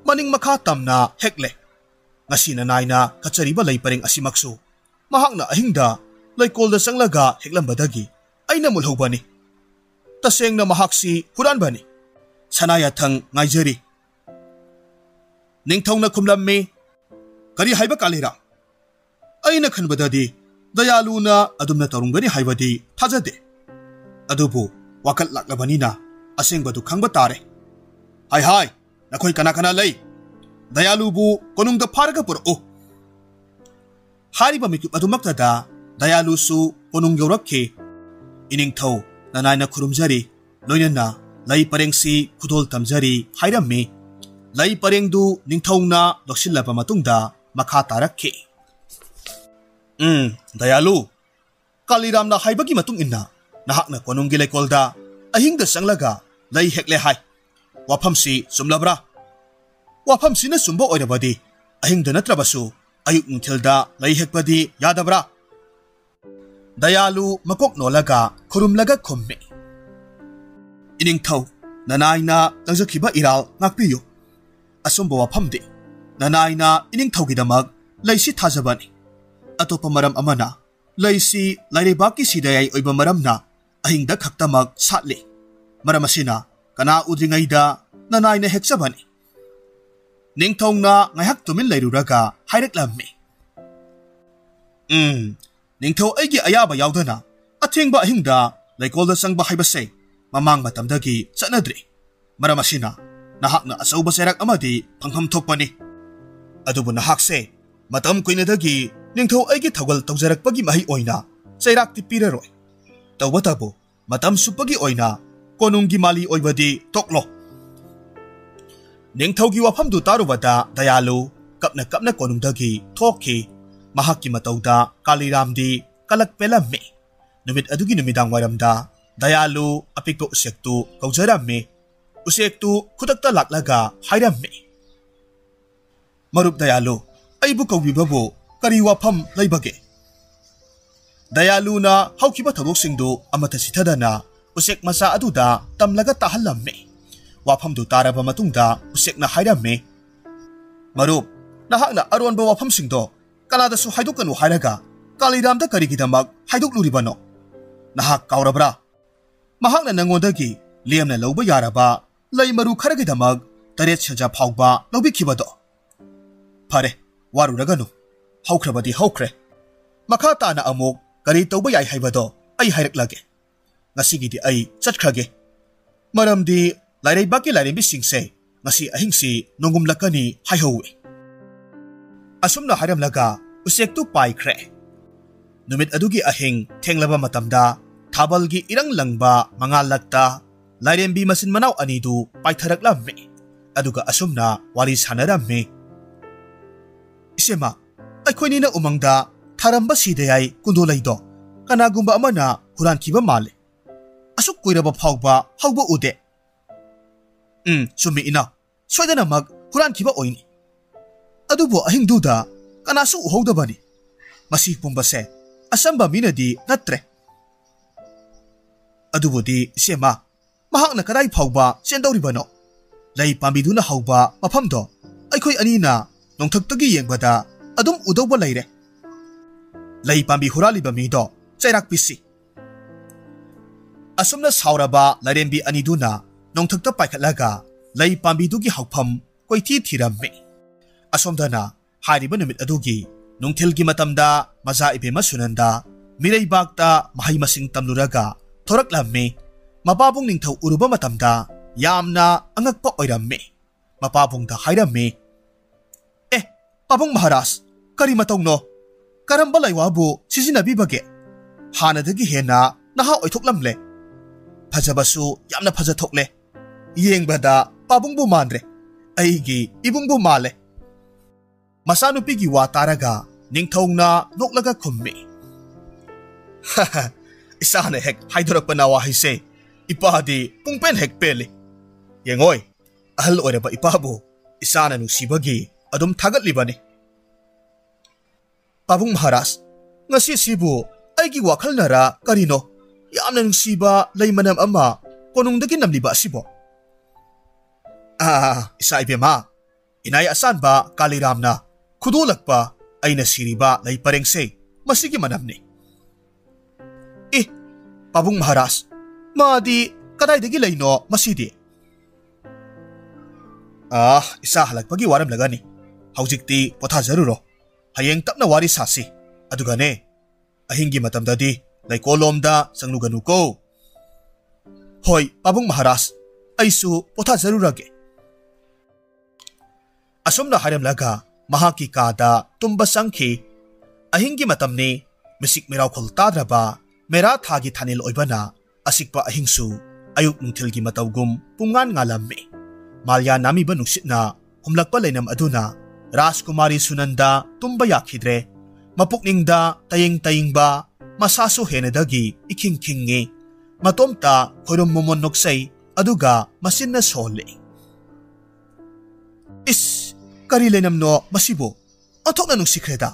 ꯃꯅꯤꯡ ꯃꯈꯥ ꯇꯝꯅ ꯍꯦꯛꯂꯦ꯫ ꯉꯁꯤ ꯅꯅꯥꯏꯅ ꯀꯠꯆꯔꯤꯕ ꯂꯩ ꯄꯔꯦꯡ ꯑꯁꯤꯃꯛꯁꯨ ꯃꯍꯥꯛꯅ ꯑꯍꯤꯡꯗ ꯂꯩꯀꯣꯜꯗ ꯆꯪꯂꯒ ꯍꯦꯛꯂꯝꯕꯗꯒꯤ ꯑꯩꯅ ꯃꯨꯜꯍꯧꯕꯅꯤ꯫ ꯇꯁꯦꯡꯅ ꯃꯍꯥꯛꯁꯤ ꯍꯨꯔꯥꯟꯕꯅꯤ꯫ ꯁꯅꯥ ꯌꯥꯊꯪ ꯉꯥꯏꯖꯔꯤ꯫" ꯅꯤꯡꯊꯧꯅ ꯈꯨꯝꯂꯝꯃꯤ, "ꯀꯔꯤ ꯍꯥꯏꯕ, ꯀꯥꯂꯤꯔꯥꯝ? ꯑꯩꯅ ꯈꯟꯕꯗꯗꯤ ꯗꯌꯥꯂꯨꯅ ꯑꯗꯨꯝꯅ ꯇꯧꯔꯝꯒꯅꯤ ꯍꯥꯏꯕꯗꯤ ꯊꯥꯖꯗꯦ꯫ ꯑꯗꯨꯕꯨ ꯋꯥꯀꯠ ꯂꯥꯛꯂꯕꯅꯤꯅ ꯑꯁꯦꯡꯕꯗꯨ ꯈꯪꯕ ꯇꯥꯔꯦ꯫ ꯍꯥꯏ ꯍꯥꯏ, ꯅꯈꯣꯏ ꯀꯅꯥ ꯀꯅꯥ ꯂꯩ? ꯗꯌꯥꯂꯨꯕꯨ ꯀꯣꯅꯨꯡꯗ ꯐꯥꯔꯒ ꯄꯨꯔꯛꯎ꯫" ꯍꯥꯏꯔꯤꯕ ꯃꯤꯀꯨꯞ ꯑꯗꯨꯃꯛꯇꯗ ꯗꯌꯥꯂꯨꯁꯨ ꯀꯣꯅꯨꯡ ꯌꯧꯔꯛꯈꯤ꯫ "ꯏꯅꯤꯡꯊꯧ, ꯅꯅꯥꯏꯅ ꯈꯨꯔꯨꯝꯖꯔꯤ, ꯂꯣꯏꯅꯅ ꯂꯩ ꯄꯔꯦꯡꯁꯤ ꯈꯨꯗꯣꯜ ꯇꯝꯖꯔꯤ" ꯍꯥꯏꯔꯝꯃꯤ꯫ ꯂꯩ ꯄꯔꯦꯡꯗꯨ ꯅꯤꯡꯊꯧꯅ ꯂꯧꯁꯤꯜꯂꯕ ꯃꯇꯨꯡꯗ ꯃꯈꯥ ꯇꯥꯔꯛꯈꯤ꯫ "ꯎꯝ, ꯗꯌꯥꯂꯨ, ꯀꯥꯂꯤꯔꯥꯝꯅ ꯍꯥꯏꯕꯒꯤ ꯃꯇꯨꯡ ꯏꯟꯅ ꯅꯍꯥꯛꯅ ꯀꯣꯅꯨꯡꯒꯤ ꯂꯩꯀꯣꯜꯗ ꯑꯍꯤꯡꯗ ꯆꯪꯂꯒ ꯂꯩ ꯍꯦꯛꯂꯦ ꯍꯥꯏ꯫ ꯋꯥꯐꯝꯁꯤ ꯆꯨꯝꯂꯕ꯭ꯔꯥ? ꯋꯥꯐꯝꯁꯤꯅ ꯆꯨꯝꯕ ꯑꯣꯏꯔꯕꯗꯤ ꯑꯍꯤꯡꯗ ꯅꯠꯇ꯭ꯔꯕꯁꯨ ꯑꯌꯨꯛ ꯅꯨꯡꯊꯤꯜꯗ ꯂꯩ ꯍꯦꯛꯄꯗꯤ ꯌꯥꯗꯕ꯭ꯔꯥ? ꯗꯌꯥꯂꯨ ꯃꯀꯣꯛ ꯅꯣꯜꯂꯒ ꯈꯨꯔꯨꯝꯂꯒ ꯈꯨꯝꯃꯤ, "ꯏꯅꯤꯡꯊꯧ, ꯅꯅꯥꯏꯅ ꯂꯪꯖꯈꯤꯕ ꯏꯔꯥꯜ ꯉꯥꯛꯄꯤꯌꯨ꯫ ꯑꯆꯨꯝꯕ ꯋꯥꯐꯝꯗꯤ, ꯅꯅꯥꯏꯅ ꯏꯅꯤꯡꯊꯧꯒꯤꯗꯃꯛ ꯂꯩꯁꯤ ꯊꯥꯖꯕꯅꯤ꯫ ꯑꯇꯣꯞꯄ ꯃꯔꯝ ꯑꯃꯅ, ꯂꯩꯁꯤ ꯂꯥꯏꯔꯩꯕꯥꯛꯀꯤ ꯁꯤꯗꯌꯥꯏ ꯑꯣꯏꯕ ꯃꯔꯝꯅ ꯑꯍꯤꯡꯗ ꯈꯛꯇꯃꯛ ꯁꯥꯠꯂꯤ꯫ ꯃꯔꯝ ꯑꯁꯤꯅ ꯀꯅꯥ ꯎꯗ꯭ꯔꯤꯉꯩꯗ ꯅꯅꯥꯏꯅ ꯍꯦꯛꯆꯕꯅꯤ꯫" ꯅꯤꯡꯊꯧꯅ ꯉꯥꯏꯍꯥꯛ ꯇꯨꯃꯤꯟ ꯂꯩꯔꯨꯔꯒ ꯍꯥꯏꯔꯛꯂꯝꯃꯤ, "ꯎꯝ, ꯅꯤꯡꯊꯧ ꯑꯩꯒꯤ ꯑꯌꯥꯕ ꯌꯥꯎꯗꯅ ꯑꯊꯦꯡꯕ ꯑꯍꯤꯡꯗ ꯂꯩꯀꯣꯜꯗ ꯆꯪꯕ ꯍꯥꯏꯕꯁꯦ ꯃꯃꯥꯡ ꯃꯇꯝꯗꯒꯤ ꯆꯠꯅꯗ꯭ꯔꯤ꯫ ꯃꯔꯝ ꯑꯁꯤꯅ ꯅꯍꯥꯛꯅ ꯑꯆꯧꯕ ꯆꯩꯔꯥꯛ ꯑꯃꯗꯤ ꯐꯪꯐꯝ ꯊꯣꯛꯄꯅꯤ꯫ ꯑꯗꯨꯕꯨ ꯅꯍꯥꯛꯁꯦ ꯃꯇꯝ ꯀꯨꯏꯅꯗꯒꯤ ꯅꯤꯡꯊꯧ ꯑꯩꯒꯤ ꯊꯧꯒꯜ ꯇꯧꯖꯔꯛꯄꯒꯤ ꯃꯍꯩ ꯑꯣꯏꯅ ꯆꯩꯔꯥꯛꯇꯤ ꯄꯤꯔꯔꯣꯏ꯫ ꯇꯧꯕꯇꯕꯨ ꯃꯇꯝ ꯆꯨꯞꯄꯒꯤ ꯑꯣꯏꯅ ꯀꯣꯅꯨꯡꯒꯤ ꯃꯥꯂꯤ ꯑꯣꯏꯕꯗꯤ ꯇꯣꯛꯂꯣ꯫" ꯅꯤꯡꯊꯧꯒꯤ ꯋꯥꯐꯝꯗꯨ ꯇꯥꯔꯨꯕꯗ ꯗꯌꯥꯂꯨ ꯀꯞꯅ ꯀꯞꯅ ꯀꯣꯅꯨꯡꯗꯒꯤ ꯊꯣꯛꯈꯤ꯫ ꯃꯍꯥꯛꯀꯤ ꯃꯇꯧꯗ ꯀꯥꯂꯤꯔꯥꯝꯗꯤ ꯀꯂꯛ ꯄꯦꯜꯂꯝꯃꯤ꯫ ꯅꯨꯃꯤꯠ ꯑꯗꯨꯒꯤ ꯅꯨꯃꯤꯗꯥꯡ ꯋꯥꯏꯔꯝꯗ ꯗꯌꯥꯂꯨ ꯑꯄꯤꯛꯄ ꯎꯆꯦꯛꯇꯨ ꯀꯧꯖꯔꯝꯃꯤ꯫ ꯎꯆꯦꯛꯇꯨ ꯈꯨꯗꯛꯇ ꯂꯥꯛꯂꯒ ꯍꯥꯏꯔꯝꯃꯤ, "ꯃꯔꯨꯞ ꯗꯌꯥꯂꯨ, ꯑꯩꯕꯨ ꯀꯧꯕꯤꯕꯕꯨ ꯀꯔꯤ ꯋꯥꯐꯝ ꯂꯩꯕꯒꯦ?" ꯗꯌꯥꯂꯨꯅ ꯍꯧꯈꯤꯕ ꯊꯧꯗꯣꯛꯁꯤꯡꯗꯨ ꯑꯃꯠꯇ ꯆꯤꯊꯗꯅ ꯎꯆꯦꯛ ꯃꯆꯥ ꯑꯗꯨꯗ ꯇꯝꯂꯒ ꯇꯥꯍꯜꯂꯝꯃꯤ꯫ ꯋꯥꯐꯝꯗꯨ ꯇꯥꯔꯕ ꯃꯇꯨꯡꯗ ꯎꯆꯦꯛꯅ ꯍꯥꯏꯔꯝꯃꯤ, "ꯃꯔꯨꯞ, ꯅꯍꯥꯛꯅ ꯑꯔꯣꯟꯕ ꯋꯥꯐꯝꯁꯤꯡꯗꯣ ꯀꯅꯥꯗꯁꯨ ꯍꯥꯏꯗꯣꯛꯀꯅꯨ ꯍꯥꯏꯔꯒ ꯀꯥꯂꯤꯔꯥꯝꯗ ꯀꯔꯤꯒꯤꯗꯃꯛ ꯍꯥꯏꯗꯣꯛꯂꯨꯔꯤꯕꯅꯣ? ꯅꯍꯥꯛ ꯀꯥꯎꯔꯕ꯭ꯔꯥ? ꯃꯍꯥꯛꯅ ꯅꯪꯉꯣꯟꯗꯒꯤ ꯂꯦꯝꯅ ꯂꯧꯕ ꯌꯥꯔꯕ ꯂꯩ ꯃꯔꯨ ꯈꯔꯒꯤꯗꯃꯛ ꯇꯔꯦꯠ ꯁꯦꯟꯖꯥ ꯐꯥꯎꯕ ꯂꯧꯕꯤꯈꯤꯕꯗꯣ꯫" "ꯐꯔꯦ, ꯋꯥꯔꯨꯔꯒꯅꯨ꯫ ꯍꯧꯈ꯭ꯔꯕꯗꯤ ꯍꯧꯈ꯭ꯔꯦ꯫ ꯃꯈꯥ ꯇꯥꯅ ꯑꯃꯨꯛ ꯀꯔꯤ ꯇꯧꯕ ꯌꯥꯏ ꯍꯥꯏꯕꯗꯣ ꯑꯩ ꯍꯥꯏꯔꯛꯂꯒꯦ꯫ ꯉꯁꯤꯒꯤꯗꯤ ꯑꯩ ꯆꯠꯈ꯭ꯔꯒꯦ꯫ ꯃꯔꯝꯗꯤ ꯂꯥꯏꯔꯩꯕꯥꯛꯀꯤ ꯂꯥꯏꯔꯦꯝꯕꯤꯁꯤꯡꯁꯦ ꯉꯁꯤ ꯑꯍꯤꯡꯁꯤ ꯅꯣꯡꯒꯨꯝꯂꯛꯀꯅꯤ ꯍꯥꯏꯍꯧꯋꯤ꯫" ꯑꯁꯨꯝꯅ ꯍꯥꯏꯔꯝꯂꯒ ꯎꯆꯦꯛꯇꯨ ꯄꯥꯏꯈ꯭ꯔꯦ꯫ ꯅꯨꯃꯤꯠ ꯑꯗꯨꯒꯤ ꯑꯍꯤꯡ ꯊꯦꯡꯂꯕ ꯃꯇꯝꯗ ꯊꯥꯕꯜꯒꯤ ꯏꯔꯪ ꯂꯪꯕ ꯃꯉꯥꯜꯂꯛꯇ ꯂꯥꯏꯔꯦꯝꯕꯤ ꯃꯆꯤꯟ ꯃꯅꯥꯎ ꯑꯅꯤꯗꯨ ꯄꯥꯏꯊꯔꯛꯂꯝꯃꯤ꯫ ꯑꯗꯨꯒ ꯑꯁꯨꯝꯅ ꯋꯥꯔꯤ ꯁꯥꯟꯅꯔꯝꯃꯤ, "ꯏꯆꯦꯃ, ꯑꯩꯈꯣꯏꯅꯤꯅ ꯎꯃꯪꯗ ꯊꯥꯔꯝꯕ ꯁꯤꯗꯌꯥꯏ ꯀꯨꯟꯗꯣ ꯂꯩꯗꯣ ꯀꯅꯥꯒꯨꯝꯕ ꯑꯃꯅ ꯍꯨꯔꯥꯟꯈꯤꯕ ꯃꯥꯜꯂꯦ꯫ ꯑꯁꯨꯛ ꯀꯨꯏꯔꯕ ꯐꯥꯎꯕ ꯍꯧꯕ ꯎꯗꯦ꯫" ꯎꯝ, ꯆꯨꯝꯃꯤ ꯏꯅꯥꯎ꯫ ꯁꯣꯏꯗꯅꯃꯛ ꯍꯨꯔꯥꯟꯈꯤꯕ ꯑꯣꯏꯅꯤ꯫ ꯑꯗꯨꯕꯨ ꯑꯍꯤꯡꯗꯨꯗ ꯀꯅꯥꯁꯨ ꯎꯍꯧꯗꯕꯅꯤ꯫ ꯃꯁꯤ ꯄꯨꯝꯕꯁꯦ ꯑꯆꯝꯕ ꯃꯤꯅꯗꯤ ꯅꯠꯇ꯭ꯔꯦ꯫ ꯑꯗꯨꯕꯨꯗꯤ ꯏꯆꯦꯃ, ꯃꯍꯥꯛꯅ ꯀꯗꯥꯏ ꯐꯥꯎꯕ ꯆꯦꯟꯗꯧꯔꯤꯕꯅꯣ? ꯂꯩ ꯄꯥꯝꯕꯤꯗꯨꯅ ꯍꯧꯕ ꯃꯐꯝꯗꯣ ꯑꯩꯈꯣꯏ ꯑꯅꯤꯅ ꯅꯣꯡꯊꯛꯇꯒꯤ ꯌꯦꯡꯕꯗ ꯑꯗꯨꯝ ꯎꯗꯧꯕ ꯂꯩꯔꯦ꯫ ꯂꯩ ꯄꯥꯝꯕꯤ ꯍꯨꯔꯥꯜꯂꯤꯕ ꯃꯤꯗꯣ ꯆꯩꯔꯥꯛ ꯄꯤꯁꯤ꯫ ꯑꯁꯨꯝꯅ ꯁꯥꯎꯔꯕ ꯂꯥꯏꯔꯦꯝꯕꯤ ꯑꯅꯤꯗꯨꯅ ꯅꯣꯡꯊꯛꯇ ꯄꯥꯏꯈꯠꯂꯒ ꯂꯩ ꯄꯥꯝꯕꯤꯗꯨꯒꯤ ꯍꯧꯐꯝ ꯀꯣꯏꯊꯤ ꯊꯤꯔꯝꯃꯤ꯫ ꯑꯁꯣꯝꯗꯅ ꯍꯥꯏꯔꯤꯕ ꯅꯨꯃꯤꯠ ꯑꯗꯨꯒꯤ ꯅꯨꯡꯊꯤꯜꯒꯤ ꯃꯇꯝꯗ ꯃꯆꯥ ꯏꯕꯦꯝꯃ ꯁꯨꯅꯟꯗ ꯃꯤꯔꯩꯕꯥꯛꯇ ꯃꯍꯩ ꯃꯁꯤꯡ ꯇꯝꯂꯨꯔꯒ ꯊꯣꯔꯛꯂꯝꯃꯤ꯫ ꯃꯄꯥꯕꯨꯡ ꯅꯤꯡꯊꯧ ꯎꯔꯨꯕ ꯃꯇꯝꯗ ꯌꯥꯝꯅ ꯑꯉꯛꯄ ꯑꯣꯏꯔꯝꯃꯤ꯫ ꯃꯄꯥꯕꯨꯡꯗ ꯍꯥꯏꯔꯝꯃꯤ, "ꯑꯦ, ꯄꯥꯕꯨꯡ ꯃꯍꯥꯔꯥꯖ, ꯀꯔꯤ ꯃꯇꯧꯅꯣ? ꯀꯔꯝꯕ ꯂꯩꯋꯥꯕꯨ ꯁꯤꯖꯤꯟꯅꯕꯤꯕꯒꯦ? ꯍꯥꯟꯅꯗꯒꯤ ꯍꯦꯟꯅ ꯅꯍꯥ ꯑꯣꯏꯊꯣꯛꯂꯝꯂꯦ꯫ ꯐꯖꯕꯁꯨ ꯌꯥꯝꯅ ꯐꯖꯊꯣꯛꯂꯦ꯫ ꯌꯦꯡꯕꯗ ꯄꯥꯕꯨꯡꯕꯨ ꯃꯥꯟꯗ꯭ꯔꯦ꯫ ꯑꯩꯒꯤ ꯏꯕꯨꯡꯕꯨ ꯃꯥꯜꯂꯦ꯫" ꯃꯆꯥꯅꯨꯄꯤꯒꯤ ꯋꯥ ꯇꯥꯔꯒ ꯅꯤꯡꯊꯧꯅ ꯅꯣꯛꯂꯒ ꯈꯨꯝꯃꯤ, "ꯏꯆꯥꯅ ꯍꯦꯛ ꯍꯥꯏꯗꯣꯔꯛꯄ ꯅꯋꯥꯍꯩꯁꯦ ꯏꯄꯥꯗꯤ ꯄꯨꯡꯄꯦꯟ ꯍꯦꯛ ꯄꯦꯜꯂꯤ꯫ ꯌꯦꯡꯉꯣꯏ, ꯑꯍꯜ ꯑꯣꯏꯔꯕ ꯏꯄꯥꯕꯨ ꯏꯆꯥꯅ ꯅꯨꯡꯁꯤꯕꯒꯤ ꯑꯗꯨꯝ ꯊꯥꯒꯠꯂꯤꯕꯅꯤ꯫ ꯄꯥꯕꯨꯡ ꯃꯍꯥꯔꯥꯖ, ꯉꯁꯤꯁꯤꯕꯨ ꯑꯩꯒꯤ ꯋꯥꯈꯜꯅꯔ ꯀꯔꯤꯅꯣ ꯌꯥꯝꯅ ꯅꯨꯡꯁꯤꯕ ꯂꯩ ꯃꯅꯝ ꯑꯃ ꯀꯣꯅꯨꯡꯗꯒꯤ ꯅꯝꯂꯤꯕ ꯑꯁꯤꯕꯣ?" "ꯑꯥ, ꯏꯆꯥ ꯏꯕꯦꯝꯃ, ꯏꯅꯥꯏ ꯑꯆꯥꯟꯕ ꯀꯥꯂꯤꯔꯥꯝꯅ ꯈꯨꯗꯣꯜꯂꯛꯄ ꯑꯩꯅ ꯁꯤꯔꯤꯕ ꯂꯩ ꯄꯔꯦꯡꯁꯦ ꯃꯁꯤꯒꯤ ꯃꯅꯝꯅꯤ꯫" "ꯑꯦ, ꯄꯥꯕꯨꯡ ꯃꯍꯥꯔꯥꯖ, ꯃꯥꯗꯤ ꯀꯗꯥꯏꯗꯒꯤ ꯂꯩꯅꯣ ꯃꯁꯤꯗꯤ?" "ꯑꯥ, ꯏꯆꯥ ꯍꯜꯂꯛꯄꯒꯤ ꯋꯥꯔꯝꯂꯒꯅꯤ꯫ ꯍꯧꯖꯤꯛꯇꯤ ꯄꯣꯊꯥꯖꯔꯨꯔꯣ꯫ ꯍꯌꯦꯡ ꯇꯞꯅ ꯋꯥꯔꯤ ꯁꯥꯁꯤ꯫ ꯑꯗꯨꯒꯅꯦ, ꯑꯍꯤꯡꯒꯤ ꯃꯇꯝꯗꯗꯤ ꯂꯩꯀꯣꯜꯂꯣꯝꯗ ꯆꯪꯂꯨꯒꯅꯨꯀꯣ꯫" "ꯍꯣꯏ, ꯄꯥꯕꯨꯡ ꯃꯍꯥꯔꯥꯖ, ꯑꯩꯁꯨ ꯄꯣꯊꯥꯖꯔꯨꯔꯒꯦ꯫" ꯑꯁꯨꯝꯅ ꯍꯥꯏꯔꯝꯂꯒ ꯃꯍꯥꯛꯀꯤ ꯀꯥꯗ ꯇꯨꯝꯕ ꯆꯪꯈꯤ꯫ ꯑꯍꯤꯡꯒꯤ ꯃꯇꯝꯅꯤ꯫ ꯃꯤꯁꯤꯛ ꯃꯤꯔꯥꯎꯈꯣꯜ ꯇꯥꯗ꯭ꯔꯕ ꯃꯦꯔꯥ ꯊꯥꯒꯤ ꯊꯥꯅꯤꯜ ꯑꯣꯏꯕꯅ ꯑꯁꯤꯛꯄ ꯑꯍꯤꯡꯁꯨ ꯑꯌꯨꯛ ꯅꯨꯡꯊꯤꯜꯒꯤ ꯃꯇꯧꯒꯨꯝ ꯄꯨꯡꯉꯥꯟ ꯉꯥꯜꯂꯝꯃꯤ꯫ ꯃꯥꯂ꯭ꯌꯥ ꯅꯥꯝꯃꯤꯕ ꯅꯨꯡꯁꯤꯠꯅ ꯍꯨꯝꯂꯛꯄ ꯂꯩꯅꯝ ꯑꯗꯨꯅ ꯔꯥꯖꯀꯨꯃꯥꯔꯤ ꯁꯨꯅꯟꯗ ꯇꯨꯝꯕ ꯌꯥꯈꯤꯗ꯭ꯔꯦ꯫ ꯃꯄꯨꯛꯅꯤꯡꯗ ꯇꯌꯦꯡ ꯇꯌꯦꯡꯕ, ꯃꯁꯥꯁꯨ ꯍꯦꯟꯅꯗꯒꯤ ꯏꯈꯤꯡ ꯈꯤꯡꯉꯤ꯫ ꯃꯇꯣꯝꯇ ꯈꯣꯏꯔꯨꯝ ꯃꯣꯃꯣꯟ ꯅꯣꯛꯆꯩ꯫ ꯑꯗꯨꯒ ꯃꯆꯤꯟꯅ ꯁꯣꯜꯂꯤ꯫ "ꯏꯁ, ꯀꯔꯤ ꯂꯩꯅꯝꯅꯣ ꯃꯁꯤꯕꯨ? ꯑꯣꯟꯊꯣꯛꯅ ꯅꯨꯡꯁꯤꯈ꯭ꯔꯦꯗ꯫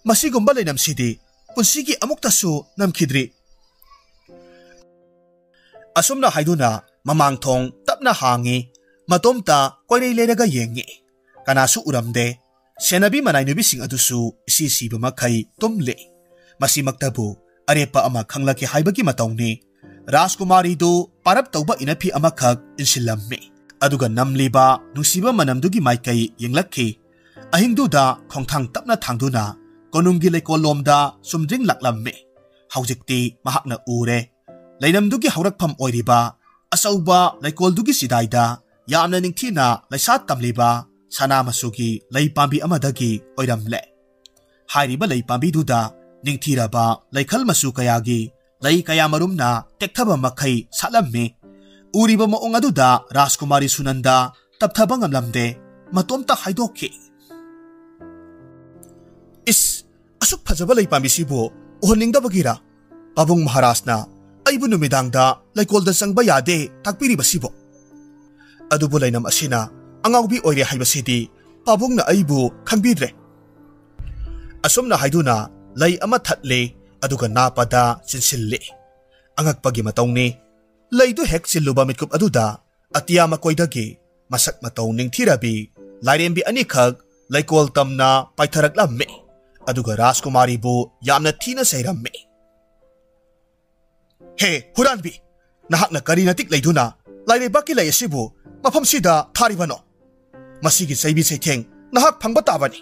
ꯃꯁꯤꯒꯨꯝꯕ ꯂꯩꯅꯝꯁꯤꯗꯤ ꯄꯨꯟꯁꯤꯒꯤ ꯑꯃꯨꯛꯇꯁꯨ ꯅꯝꯈꯤꯗ꯭ꯔꯤ"꯫ ꯑꯁꯨꯝꯅ ꯍꯥꯏꯗꯨꯅ ꯃꯃꯥꯡ ꯊꯣꯡ ꯇꯞꯅ ꯍꯥꯡꯉꯤ꯫ ꯃꯇꯣꯝꯇ ꯀꯣꯏꯔꯩ ꯂꯩꯔꯒ ꯌꯦꯡꯉꯤ꯫ ꯀꯅꯥꯁꯨ ꯎꯔꯝꯗꯦ꯫ ꯁꯦꯟꯅꯕꯤ ꯃꯅꯥꯏ ꯅꯨꯕꯤꯁꯤꯡ ꯑꯗꯨꯁꯨ ꯏꯁꯤ ꯁꯤꯕ ꯃꯈꯩ ꯇꯨꯝꯂꯤ꯫ ꯃꯁꯤꯃꯛꯇꯕꯨ ꯑꯔꯦꯞꯄ ꯑꯃ ꯈꯪꯂꯛꯀꯦ ꯍꯥꯏꯕꯒꯤ ꯃꯇꯧꯅꯤ꯫ ꯔꯥꯖꯀꯨꯃꯥꯔꯤꯗꯨ ꯄꯥꯔꯞ ꯇꯧꯕ ꯏꯅꯐꯤ ꯑꯃꯈꯛ ꯏꯟꯁꯤꯜꯂꯝꯃꯤ꯫ ꯑꯗꯨꯒ ꯅꯝꯂꯤꯕ ꯅꯨꯡꯁꯤꯕ ꯃꯅꯝꯗꯨꯒꯤ ꯃꯥꯏꯀꯩ ꯌꯦꯡꯂꯛꯈꯤ꯫ ꯑꯍꯤꯡꯗꯨꯗ ꯈꯣꯡꯊꯥꯡ ꯇꯞꯅ ꯊꯥꯡꯗꯨꯅ ꯀꯣꯅꯨꯡꯒꯤ ꯂꯩꯀꯣꯜꯂꯣꯝꯗ ꯆꯨꯝꯗ꯭ꯔꯤꯡ ꯂꯥꯛꯂꯝꯃꯤ꯫ ꯍꯧꯖꯤꯛꯇꯤ ꯃꯍꯥꯛꯅ ꯎꯔꯦ꯫ ꯂꯩꯅꯝꯗꯨꯒꯤ ꯍꯧꯔꯛꯐꯝ ꯑꯣꯏꯔꯤꯕ ꯑꯆꯧꯕ ꯂꯩꯀꯣꯜꯗꯨꯒꯤ ꯆꯤꯗꯥꯏꯗ ꯌꯥꯝꯅ ꯅꯤꯡꯊꯤꯅ ꯂꯩꯁꯥꯠ ꯇꯝꯂꯤꯕ ꯁꯅꯥ ꯃꯆꯨꯒꯤ ꯂꯩ ꯄꯥꯝꯕꯤ ꯑꯃꯗꯒꯤ ꯑꯣꯏꯔꯝꯂꯦ꯫ ꯍꯥꯏꯔꯤꯕ ꯂꯩ ꯄꯥꯝꯕꯤꯗꯨꯗ ꯅꯤꯡꯊꯤꯔꯕ ꯂꯩꯈꯜ ꯃꯆꯨ ꯀꯌꯥꯒꯤ ꯂꯩ ꯀꯌꯥ ꯃꯔꯨꯝꯅ ꯇꯦꯛꯊꯕ ꯃꯈꯩ ꯁꯥꯠꯂꯝꯃꯤ꯫ ꯎꯔꯤꯕ ꯃꯑꯣꯡ ꯑꯗꯨꯗ ꯔꯥꯖꯀꯨꯃꯥꯔꯤ ꯁꯨꯅꯟꯗ ꯇꯞꯊꯕ ꯉꯝꯂꯝꯗꯦ꯫ ꯃꯇꯣꯝꯇ ꯍꯥꯏꯗꯣꯛꯈꯤ, "ꯏꯁ, ꯑꯁꯨꯛ ꯐꯖꯕ ꯂꯩ ꯄꯥꯝꯕꯤꯁꯤꯕꯨ ꯎꯍꯟꯅꯤꯡꯗꯕꯒꯤꯔ? ꯄꯥꯕꯨꯡ ꯃꯍꯥꯔꯥꯖꯅ ꯑꯩꯕꯨ ꯅꯨꯃꯤꯗꯥꯡꯗ ꯂꯩꯀꯣꯜꯗ ꯆꯪꯕ ꯌꯥꯗꯦ ꯇꯥꯛꯄꯤꯔꯤꯕꯁꯤꯕꯨ? ꯑꯗꯨꯕꯨ ꯂꯩꯅꯝ ꯑꯁꯤꯅ ꯑꯉꯥꯎꯕꯤ ꯑꯣꯏꯔꯦ ꯍꯥꯏꯕꯁꯤꯗꯤ ꯄꯥꯕꯨꯡꯅ ꯑꯩꯕꯨ ꯈꯪꯕꯤꯗ꯭ꯔꯦ"꯫ ꯑꯁꯨꯝꯅ ꯍꯥꯏꯗꯨꯅ ꯂꯩ ꯑꯃ ꯊꯠꯂꯤ, ꯑꯗꯨꯒ ꯅꯥꯄꯗ ꯆꯤꯟꯁꯤꯜꯂꯤ꯫ ꯑꯉꯛꯄꯒꯤ ꯃꯇꯧꯅꯤ꯫ ꯂꯩꯗꯨ ꯍꯦꯛ ꯆꯤꯜꯂꯨꯕ ꯃꯤꯠꯀꯨꯞ ꯑꯗꯨꯗ ꯑꯇꯤꯌꯥ ꯃꯀꯣꯏꯗꯒꯤ ꯃꯁꯛ ꯃꯇꯧ ꯅꯤꯡꯊꯤꯔꯕꯤ ꯂꯥꯏꯔꯦꯝꯕꯤ ꯑꯅꯤꯈꯛ ꯂꯩꯀꯣꯜ ꯇꯝꯅ ꯄꯥꯏꯊꯔꯛꯂꯝꯃꯤ꯫ ꯑꯗꯨꯒ ꯔꯥꯖꯀꯨꯃꯥꯔꯤꯕꯨ ꯌꯥꯝꯅ ꯊꯤꯅ ꯆꯩꯔꯝꯃꯤ꯫ "ꯍꯦ ꯍꯨꯔꯥꯟꯕꯤ, ꯅꯍꯥꯛꯅ ꯀꯔꯤ ꯅꯇꯤꯛ ꯂꯩꯗꯨꯅ ꯂꯥꯏꯔꯩꯕꯥꯛꯀꯤ ꯂꯩ ꯑꯁꯤꯕꯨ ꯃꯐꯝꯁꯤꯗ ꯊꯥꯔꯤꯕꯅꯣ? ꯃꯁꯤꯒꯤ ꯆꯩꯕꯤ ꯆꯩꯊꯦꯡ ꯅꯍꯥꯛ ꯐꯪꯕ ꯇꯥꯕꯅꯤ꯫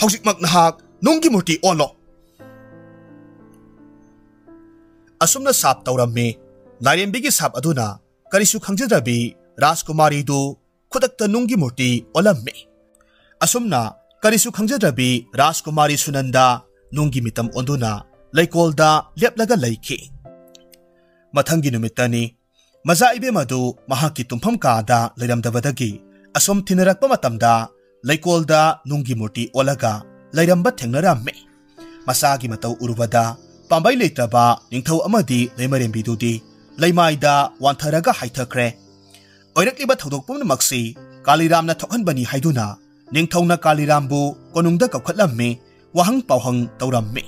ꯍꯧꯖꯤꯛꯃꯛ ꯅꯍꯥꯛ ꯅꯨꯡꯒꯤ ꯃꯨꯔꯇꯤ ꯑꯣꯜꯂꯣ"꯫ ꯑꯁꯨꯝꯅ ꯁꯥꯞ ꯇꯧꯔꯝꯃꯤ꯫ ꯂꯥꯏꯔꯦꯝꯕꯤꯒꯤ ꯁꯥꯞ ꯑꯗꯨꯅ ꯀꯔꯤꯁꯨ ꯈꯪꯖꯗ꯭ꯔꯕꯤ ꯔꯥꯖꯀꯨꯃꯥꯔꯤꯗꯨ ꯈꯨꯗꯛꯇ ꯅꯨꯡꯒꯤ ꯃꯨꯔꯇꯤ ꯑꯣꯜꯂꯝꯃꯤ꯫ ꯑꯁꯨꯝꯅ ꯀꯔꯤꯁꯨ ꯈꯪꯖꯗ꯭ꯔꯕꯤ ꯔꯥꯖꯀꯨꯃꯥꯔꯤ ꯁꯨꯅꯟꯗ ꯅꯨꯡꯒꯤ ꯃꯤꯇꯝ ꯑꯣꯟꯗꯨꯅ ꯂꯩꯀꯣꯜꯗ ꯂꯦꯞꯂꯒ ꯂꯩꯈꯤ꯫ ꯃꯊꯪꯒꯤ ꯅꯨꯃꯤꯠꯇꯅꯤ꯫ ꯃꯆꯥ ꯏꯕꯦꯝ ꯑꯗꯨ ꯃꯍꯥꯛꯀꯤ ꯇꯨꯝꯐꯝ ꯀꯥꯗ ꯂꯩꯔꯝꯗꯕꯗꯒꯤ ꯑꯁꯨꯝ ꯊꯤꯅꯔꯛꯄ ꯃꯇꯝꯗ ꯂꯩꯀꯣꯜꯗ ꯅꯨꯡꯒꯤ ꯃꯨꯔꯇꯤ ꯑꯣꯜꯂꯒ ꯂꯩꯔꯝꯕ ꯊꯦꯡꯅꯔꯝꯃꯤ꯫ ꯃꯆꯥꯒꯤ ꯃꯇꯧ ꯎꯔꯨꯕꯗ ꯄꯥꯝꯕꯩ ꯂꯩꯇ꯭ꯔꯕ ꯅꯤꯡꯊꯧ ꯑꯃꯗꯤ ꯂꯩꯃꯔꯦꯝꯕꯤꯗꯨꯗꯤ ꯂꯩꯃꯥꯏꯗ ꯋꯥꯟꯊꯔꯒ ꯍꯥꯏꯊꯈ꯭ꯔꯦ꯫ ꯑꯣꯏꯔꯛꯂꯤꯕ ꯊꯧꯗꯣꯛ ꯄꯨꯝꯅꯃꯛꯁꯤ ꯀꯥꯂꯤꯔꯥꯝꯅ ꯊꯣꯛꯍꯟꯕꯅꯤ ꯍꯥꯏꯗꯨꯅ ꯅꯤꯡꯊꯧꯅ ꯀꯥꯂꯤꯔꯥꯝꯕꯨ ꯀꯣꯅꯨꯡꯗ ꯀꯧꯈꯠꯂꯝꯃꯤ, ꯋꯥꯍꯪ ꯄꯥꯎꯍꯪ ꯇꯧꯔꯝꯃꯤ꯫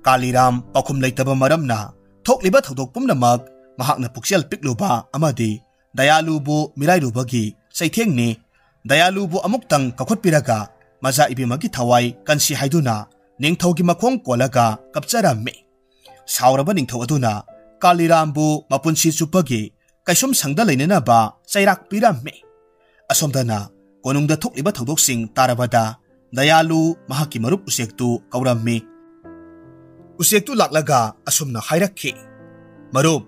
ꯀꯥꯂꯤꯔꯥꯝ ꯄꯥꯎꯈꯨꯝ ꯂꯩꯇꯕ ꯃꯔꯝꯅ ꯊꯣꯛꯂꯤꯕ ꯊꯧꯗꯣꯛ ꯄꯨꯝꯅꯃꯛ ꯃꯍꯥꯛꯅ ꯄꯨꯛꯆꯦꯜ ꯄꯤꯛꯂꯨꯕ ꯑꯃꯗꯤ ꯗꯌꯥꯂꯨꯕꯨ ꯃꯤꯔꯥꯏꯔꯨꯕꯒꯤ ꯆꯩꯊꯦꯡꯅꯤ꯫ ꯗꯌꯥꯂꯨꯕꯨ ꯑꯃꯨꯛꯇꯪ ꯀꯧꯈꯠꯄꯤꯔꯒ ꯃꯆꯥ ꯏꯕꯦꯝꯃꯒꯤ ꯊꯋꯥꯏ ꯀꯟꯁꯤ ꯍꯥꯏꯗꯨꯅ ꯅꯤꯡꯊꯧꯒꯤ ꯃꯈꯣꯡ ꯀꯣꯜꯂꯒ ꯀꯞꯆꯔꯝꯃꯤ꯫ ꯁꯥꯎꯔꯕ ꯅꯤꯡꯊꯧ ꯑꯗꯨꯅ ꯀꯥꯂꯤꯔꯥꯝꯕꯨ ꯃꯄꯨꯟꯁꯤ ꯆꯨꯞꯄꯒꯤ ꯀꯩꯁꯨꯝ ꯁꯪꯗ ꯂꯩꯅꯅꯕ ꯆꯩꯔꯥꯛ ꯄꯤꯔꯝꯃꯤ꯫ ꯑꯁꯣꯝꯗꯅ ꯀꯣꯅꯨꯡꯗ ꯊꯣꯛꯂꯤꯕ ꯊꯧꯗꯣꯛꯁꯤꯡ ꯇꯥꯔꯕꯗ ꯗꯌꯥꯂꯨ ꯃꯍꯥꯛꯀꯤ ꯃꯔꯨꯞ ꯎꯆꯦꯛꯇꯨ ꯀꯧꯔꯝꯃꯤ꯫ ꯎꯆꯦꯛꯇꯨ ꯂꯥꯛꯂꯒ ꯑꯁꯨꯝꯅ ꯍꯥꯏꯔꯛꯈꯤ, "ꯃꯔꯨꯞ,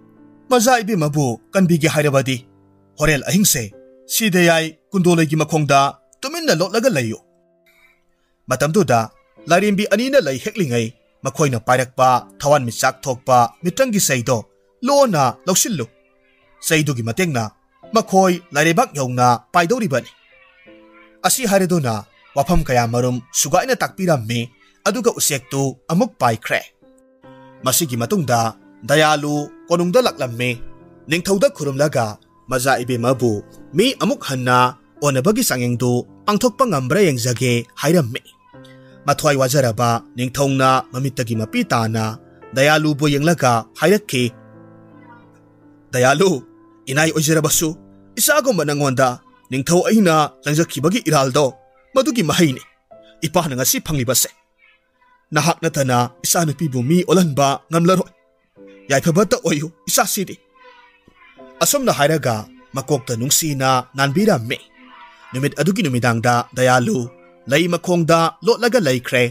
ꯃꯆꯥ ꯏꯕꯦꯝꯃꯕꯨ ꯀꯟꯕꯤꯒꯦ ꯍꯥꯏꯔꯕꯗꯤ ꯍꯣꯔꯦꯟ ꯑꯍꯤꯡꯁꯦ ꯁꯤꯗ ꯌꯥꯏ ꯀꯨꯟꯗꯣꯂꯩꯒꯤ ꯃꯈꯣꯡꯗ ꯇꯨꯃꯤꯟꯅ ꯂꯣꯠꯂꯒ ꯂꯩꯌꯨ꯫ ꯃꯇꯝꯗꯨꯗ ꯂꯥꯏꯔꯦꯝꯕꯤ ꯑꯅꯤꯅ ꯂꯩ ꯍꯦꯛꯂꯤꯉꯩ ꯃꯈꯣꯏꯅ ꯄꯥꯏꯔꯛꯄ ꯊꯋꯥꯟꯃꯤꯆꯥꯛ ꯊꯣꯛꯄ ꯃꯤꯇ꯭ꯔꯪꯒꯤ ꯆꯩꯗꯣ ꯂꯣꯟꯅ ꯂꯧꯁꯤꯜꯂꯨ꯫ ꯆꯩꯗꯨꯒꯤ ꯃꯇꯦꯡꯅ ꯃꯈꯣꯏ ꯂꯥꯏꯔꯩꯕꯥꯛ ꯌꯧꯅ ꯄꯥꯏꯗꯧꯔꯤꯕꯅꯤ"꯫ ꯑꯁꯤ ꯍꯥꯏꯔꯗꯨꯅ ꯋꯥꯐꯝ ꯀꯌꯥꯃꯔꯨꯝ ꯁꯨꯒꯥꯏꯅ ꯇꯥꯛꯄꯤꯔꯝꯃꯤ, ꯑꯗꯨꯒ ꯎꯆꯦꯛꯇꯨ ꯑꯃꯨꯛ ꯄꯥꯏꯈ꯭ꯔꯦ꯫ ꯃꯁꯤꯒꯤ ꯃꯇꯨꯡꯗ ꯗꯌꯥꯂꯨ ꯀꯣꯅꯨꯡꯗ ꯂꯥꯛꯂꯝꯃꯤ꯫ ꯅꯤꯡꯊꯧꯗ ꯈꯨꯔꯨꯝꯂꯒ ꯃꯆꯥ ꯏꯕꯦꯝꯃꯕꯨ ꯃꯤ ꯑꯃꯨꯛ ꯍꯟꯅ ꯑꯣꯟꯅꯕꯒꯤ ꯆꯥꯡꯌꯦꯡꯗꯨ ꯄꯥꯡꯊꯣꯛꯄ ꯉꯝꯕ꯭ꯔꯥ ꯌꯦꯡꯖꯒꯦ ꯍꯥꯏꯔꯝꯃꯤ꯫ ꯃꯊ꯭ꯋꯥꯏ ꯋꯥꯖꯔꯕ ꯅꯤꯡꯊꯧꯅ ꯃꯃꯤꯠꯇꯒꯤ ꯃꯄꯤ ꯇꯥꯅ ꯗꯌꯥꯂꯨꯕꯨ ꯌꯦꯡꯂꯒ ꯍꯥꯏꯔꯛꯈꯤ, "ꯗꯌꯥꯂꯨ, ꯏꯅꯥꯏ ꯑꯣꯏꯖꯔꯕꯁꯨ ꯏꯆꯥꯒꯨꯝꯕ ꯅꯪꯉꯣꯟꯗ ꯅꯤꯡꯊꯧ ꯑꯩꯅ ꯂꯪꯖꯈꯤꯕꯒꯤ ꯏꯔꯥꯜꯗꯣ ꯃꯗꯨꯒꯤ ꯃꯍꯩꯅꯤ ꯏꯄꯥꯅ ꯉꯁꯤ ꯐꯪꯂꯤꯕꯁꯦ꯫ ꯅꯍꯥꯛ ꯅꯠꯇꯅ ꯏꯆꯥꯅꯨꯄꯤꯕꯨ ꯃꯤ ꯑꯣꯜꯍꯟꯕ ꯉꯝꯂꯔꯣꯏ꯫ ꯌꯥꯏꯐꯕꯇ ꯑꯣꯏꯌꯨ ꯏꯆꯥꯁꯤꯗꯤ"꯫ ꯑꯁꯨꯝꯅ ꯍꯥꯏꯔꯒ ꯃꯀꯣꯛꯇ ꯅꯨꯡꯁꯤꯅ ꯅꯥꯟꯕꯤꯔꯝꯃꯤ꯫ ꯅꯨꯃꯤꯠ ꯑꯗꯨꯒꯤ ꯅꯨꯃꯤꯗꯥꯡꯗ ꯗꯌꯥꯂꯨ ꯂꯩ ꯃꯈꯣꯡꯗ ꯂꯣꯠꯂꯒ ꯂꯩꯈ꯭ꯔꯦ꯫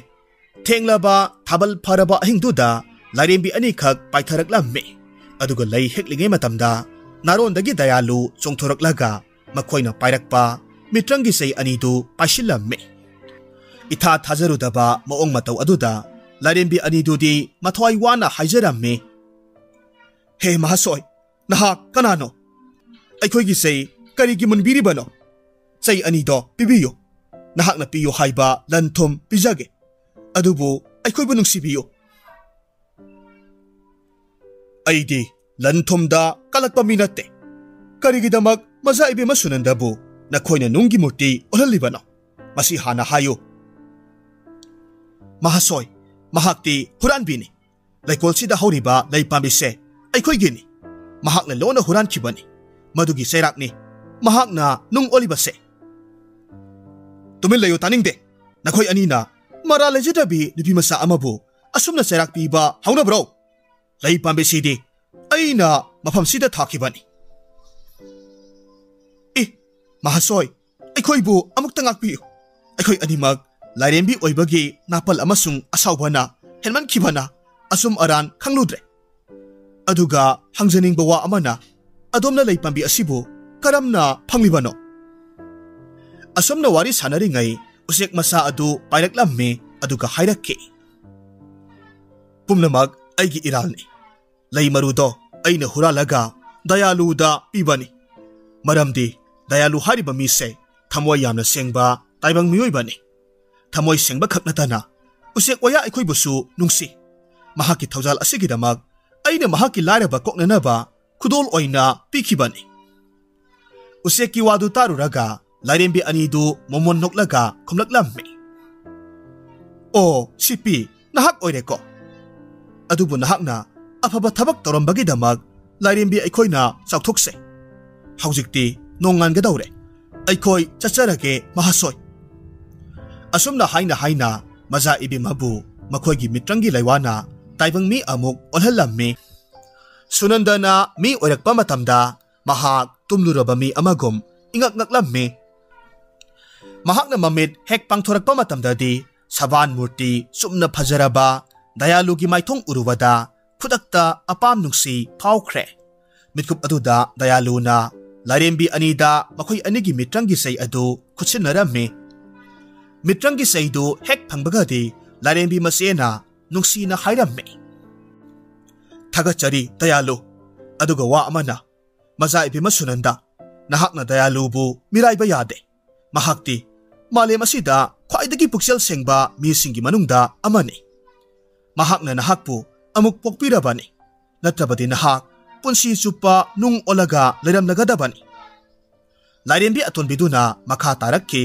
ꯊꯦꯡꯂꯕ ꯊꯥꯕꯜ ꯐꯔꯕ ꯑꯍꯤꯡꯗꯨꯗ ꯂꯥꯏꯔꯦꯝꯕꯤ ꯑꯅꯤꯈꯛ ꯄꯥꯏꯊꯔꯛꯂꯝꯃꯤ꯫ ꯑꯗꯨꯒ ꯂꯩ ꯍꯦꯛꯂꯤꯉꯩ ꯃꯇꯝꯗ ꯅꯥꯔꯣꯟꯗꯒꯤ ꯗꯌꯥꯂꯨ ꯆꯣꯡꯊꯣꯔꯛꯂꯒ ꯃꯈꯣꯏꯅ ꯄꯥꯏꯔꯛꯄ ꯃꯤꯇ꯭ꯔꯪꯒꯤ ꯆꯩ ꯑꯅꯤꯗꯨ ꯄꯥꯏꯁꯤꯜꯂꯝꯃꯤ꯫ ꯏꯊꯥ ꯊꯥꯖꯔꯨꯗꯕ ꯃꯑꯣꯡ ꯃꯇꯧ ꯑꯗꯨꯗ ꯂꯥꯏꯔꯦꯝꯕꯤ ꯑꯅꯤꯗꯨꯗꯤ ꯃꯊ꯭ꯋꯥꯏ ꯋꯥꯅ ꯍꯥꯏꯖꯔꯝꯃꯤ, "ꯍꯦ ꯃꯍꯥꯁꯣꯏ, ꯅꯍꯥꯛ ꯀꯅꯥꯅꯣ? ꯑꯩꯈꯣꯏꯒꯤ ꯆꯩ ꯀꯔꯤꯒꯤ ꯃꯨꯟꯕꯤꯔꯤꯕꯅꯣ? ꯆꯩ ꯑꯅꯤꯗꯣ ꯄꯤꯕꯤꯌꯨ꯫ ꯅꯍꯥꯛꯅ ꯄꯤꯌꯨ ꯍꯥꯏꯕ ꯂꯟ ꯊꯨꯝ ꯄꯤꯖꯒꯦ, ꯑꯗꯨꯕꯨ ꯑꯩꯈꯣꯏꯕꯨ ꯅꯨꯡꯁꯤꯕꯤꯌꯨ"꯫ ꯑꯩꯗꯤ ꯂꯟ ꯊꯨꯝꯗ ꯀꯜꯂꯛꯄ ꯃꯤ ꯅꯠꯇꯦ꯫ ꯀꯔꯤꯒꯤꯗꯃꯛ ꯃꯖꯥ ꯏꯕꯦꯝꯃ ꯁꯨꯅꯟꯗꯕꯨ ꯅꯈꯣꯏꯅ ꯅꯨꯡꯒꯤ ꯃꯨꯔꯇꯤ ꯑꯣꯜꯍꯜꯂꯤꯕꯅꯣ? ꯃꯁꯤ ꯍꯥꯟꯅ ꯍꯥꯏꯌꯨ꯫ ꯃꯍꯥꯁꯣꯏ, ꯃꯍꯥꯛꯇꯤ ꯍꯨꯔꯥꯟꯕꯤꯅꯤ꯫ ꯂꯩꯀꯣꯜꯁꯤꯗ ꯍꯧꯔꯤꯕ ꯂꯩ ꯄꯥꯝꯕꯤꯁꯦ ꯑꯩꯈꯣꯏꯒꯤꯅꯤ꯫ ꯃꯍꯥꯛꯅ ꯂꯣꯟꯅ ꯍꯨꯔꯥꯟꯈꯤꯕꯅꯤ꯫ ꯃꯗꯨꯒꯤ ꯆꯩꯔꯥꯛꯅꯤ ꯃꯍꯥꯛꯅ ꯅꯨꯡ ꯑꯣꯜꯂꯤꯕꯁꯦ꯫ ꯇꯨꯃꯤꯟ ꯂꯩꯌꯨ, ꯇꯥꯅꯤꯡꯗꯦ꯫ ꯅꯈꯣꯏ ꯑꯅꯤꯅ ꯃꯔꯥꯜ ꯂꯩꯖꯗꯕꯤ ꯅꯨꯄꯤ ꯃꯆꯥ ꯑꯃꯕꯨ ꯑꯁꯨꯝꯅ ꯆꯩꯔꯥꯛ ꯄꯤꯕ ꯍꯧꯅꯕ꯭ꯔꯣ? ꯂꯩ ꯄꯥꯝꯕꯤꯁꯤꯗꯤ ꯑꯩꯅ ꯃꯐꯝꯁꯤꯗ ꯊꯥꯈꯤꯕꯅꯤ꯫ ꯏ, ꯃꯍꯥꯁꯣꯏ, ꯑꯩꯈꯣꯏꯕꯨ ꯑꯃꯨꯛꯇ ꯉꯥꯛꯄꯤꯌꯨ꯫ ꯑꯩꯈꯣꯏ ꯑꯅꯤꯃꯛ ꯂꯥꯏꯔꯦꯝꯕꯤ ꯑꯣꯏꯕꯒꯤ ꯅꯥꯄꯜ ꯑꯃꯁꯨꯡ ꯑꯁꯥꯎꯕꯅ ꯍꯦꯟꯃꯟꯈꯤꯕꯅ ꯑꯆꯨꯝ ꯑꯔꯥꯟ ꯈꯪꯂꯨꯗ꯭ꯔꯦ꯫ ꯑꯗꯨꯒ ꯍꯪꯖꯅꯤꯡꯕ ꯋꯥ ꯑꯃꯅ, ꯑꯗꯣꯝꯅ ꯂꯩ ꯄꯥꯝꯕꯤ ꯑꯁꯤꯕꯨ ꯀꯔꯝꯅ ꯐꯪꯂꯤꯕꯅꯣ? ꯑꯁꯨꯝꯅ ꯋꯥꯔꯤ ꯁꯥꯟꯅꯔꯤꯉꯩ ꯎꯆꯦꯛ ꯃꯆꯥ ꯑꯗꯨ ꯄꯥꯏꯔꯛꯂꯝꯃꯤ, ꯑꯗꯨꯒ ꯍꯥꯏꯔꯛꯈꯤ, "ꯄꯨꯝꯅꯃꯛ ꯑꯩꯒꯤ ꯏꯔꯥꯜꯅꯤ꯫ ꯂꯩ ꯃꯔꯨꯗꯣ ꯑꯩꯅ ꯍꯨꯔꯥꯜꯂꯒ ꯗꯌꯥꯂꯨꯗ ꯄꯤꯕꯅꯤ꯫ ꯃꯔꯝꯗꯤ ꯗꯌꯥꯂꯨ ꯍꯥꯏꯔꯤꯕ ꯃꯤꯁꯦ ꯊꯃꯣꯏ ꯌꯥꯝꯅ ꯁꯦꯡꯕ ꯇꯥꯏꯕꯪ ꯃꯤꯑꯣꯏꯕꯅꯤ꯫ ꯊꯃꯣꯏ ꯁꯦꯡꯕ ꯈꯛ ꯅꯠꯇꯅ ꯎꯆꯦꯛ ꯋꯥꯌꯥ ꯑꯩꯈꯣꯏꯕꯨꯁꯨ ꯅꯨꯡꯁꯤ꯫ ꯃꯍꯥꯛꯀꯤ ꯊꯧꯖꯥꯜ ꯑꯁꯤꯒꯤꯗꯃꯛ ꯑꯩꯅ ꯃꯍꯥꯛꯀꯤ ꯂꯥꯏꯔꯕ ꯀꯣꯛꯅꯅꯕ ꯈꯨꯗꯣꯜ ꯑꯣꯏꯅ ꯄꯤꯈꯤꯕꯅꯤ꯫" ꯎꯆꯦꯛꯀꯤ ꯋꯥꯗꯨ ꯇꯥꯔꯨꯔꯒ ꯂꯥꯏꯔꯦꯝꯕꯤ ꯑꯅꯤꯗꯨ ꯃꯣꯃꯣꯟ ꯅꯣꯛꯂꯒ ꯈꯨꯝꯂꯛꯂꯝꯃꯤ, "ꯑꯣ, ꯁꯤꯄꯤ, ꯅꯍꯥꯛ ꯑꯣꯏꯔꯦꯀꯣ꯫ ꯑꯗꯨꯕꯨ ꯅꯍꯥꯛꯅ ꯑꯐꯕ ꯊꯕꯛ ꯇꯧꯔꯝꯕꯒꯤꯗꯃꯛ ꯂꯥꯏꯔꯦꯝꯕꯤ ꯑꯩꯈꯣꯏꯅ ꯆꯥꯎꯊꯣꯛꯆꯩ꯫ ꯍꯧꯖꯤꯛꯇꯤ ꯅꯣꯡꯉꯥꯟꯒꯗꯧꯔꯦ꯫ ꯑꯩꯈꯣꯏ ꯆꯠꯆꯔꯒꯦ, ꯃꯍꯥꯁꯣꯏ꯫" ꯑꯁꯨꯝꯅ ꯍꯥꯏꯅ ꯍꯥꯏꯅ ꯃꯖꯥ ꯏꯕꯦꯝꯃꯕꯨ ꯃꯈꯣꯏꯒꯤ ꯃꯤꯇ꯭ꯔꯪꯒꯤ ꯂꯩꯋꯥꯅ ꯇꯥꯏꯕꯪ ꯃꯤ ꯑꯃꯨꯛ ꯑꯣꯜꯍꯜꯂꯝꯃꯤ꯫ ꯁꯨꯅꯟꯗꯅ ꯃꯤ ꯑꯣꯏꯔꯛꯄ ꯃꯇꯝꯗ ꯃꯍꯥꯛ ꯇꯨꯝꯂꯨꯔꯕ ꯃꯤ ꯑꯃꯒꯨꯝ ꯏꯉꯛ ꯉꯛꯂꯝꯃꯤ꯫ ꯃꯍꯥꯛꯅ ꯃꯃꯤꯠ ꯍꯦꯛ ꯄꯥꯡꯊꯣꯔꯛꯄ ꯃꯇꯝꯗꯗꯤ ꯁꯕꯥꯟ ꯃꯨꯔꯇꯤ ꯆꯨꯝꯅ ꯐꯖꯔꯕ ꯗꯌꯥꯂꯨꯒꯤ ꯃꯥꯏꯊꯣꯡ ꯎꯔꯨꯕꯗ ꯈꯨꯗꯛꯇ ꯑꯄꯥꯝ ꯅꯨꯡꯁꯤ ꯐꯥꯎꯈ꯭ꯔꯦ꯫ ꯃꯤꯠꯀꯨꯞ ꯑꯗꯨꯗ ꯗꯌꯥꯂꯨꯅ ꯂꯥꯏꯔꯦꯝꯕꯤ ꯑꯅꯤꯗ ꯃꯈꯣꯏ ꯑꯅꯤꯒꯤ ꯃꯤꯇ꯭ꯔꯪꯒꯤ ꯆꯩ ꯑꯗꯨ ꯈꯨꯠꯁꯤꯟꯅꯔꯝꯃꯤ꯫ ꯃꯤꯇ꯭ꯔꯪꯒꯤ ꯆꯩꯗꯨ ꯍꯦꯛ ꯐꯪꯕꯒꯗꯤ ꯂꯥꯏꯔꯦꯝꯕꯤ ꯃꯆꯦꯅ ꯅꯨꯡꯁꯤꯅ ꯍꯥꯏꯔꯝꯃꯤ, "ꯊꯥꯒꯠꯆꯔꯤ ꯗꯌꯥꯂꯨ꯫ ꯑꯗꯨꯒ ꯋꯥ ꯑꯃꯅ, ꯃꯆꯥ ꯏꯕꯦꯝꯃ ꯁꯨꯅꯟꯗ, ꯅꯍꯥꯛꯅ ꯗꯌꯥꯂꯨꯕꯨ ꯃꯤꯔꯥꯏꯕ ꯌꯥꯗꯦ꯫ ꯃꯍꯥꯛꯇꯤ ꯃꯥꯂꯦꯝ ꯑꯁꯤꯗ ꯈ꯭ꯋꯥꯏꯗꯒꯤ ꯄꯨꯛꯆꯦꯜ ꯁꯦꯡꯕ ꯃꯤꯁꯤꯡꯒꯤ ꯃꯅꯨꯡꯗ ꯑꯃꯅꯤ꯫ ꯃꯍꯥꯛꯅ ꯅꯍꯥꯛꯄꯨ ꯑꯃꯨꯛ ꯄꯣꯛꯄꯤꯔꯕꯅꯤ꯫ ꯅꯠꯇ꯭ꯔꯕꯗꯤ ꯅꯍꯥꯛ ꯄꯨꯟꯁꯤ ꯆꯨꯞꯄ ꯅꯨꯡ ꯑꯣꯜꯂꯒ ꯂꯩꯔꯝꯂꯒꯗꯕꯅꯤ꯫ ꯂꯥꯏꯔꯦꯝꯕꯤ ꯑꯇꯣꯟꯕꯤꯗꯨꯅ ꯃꯈꯥ ꯇꯥꯔꯛꯈꯤ,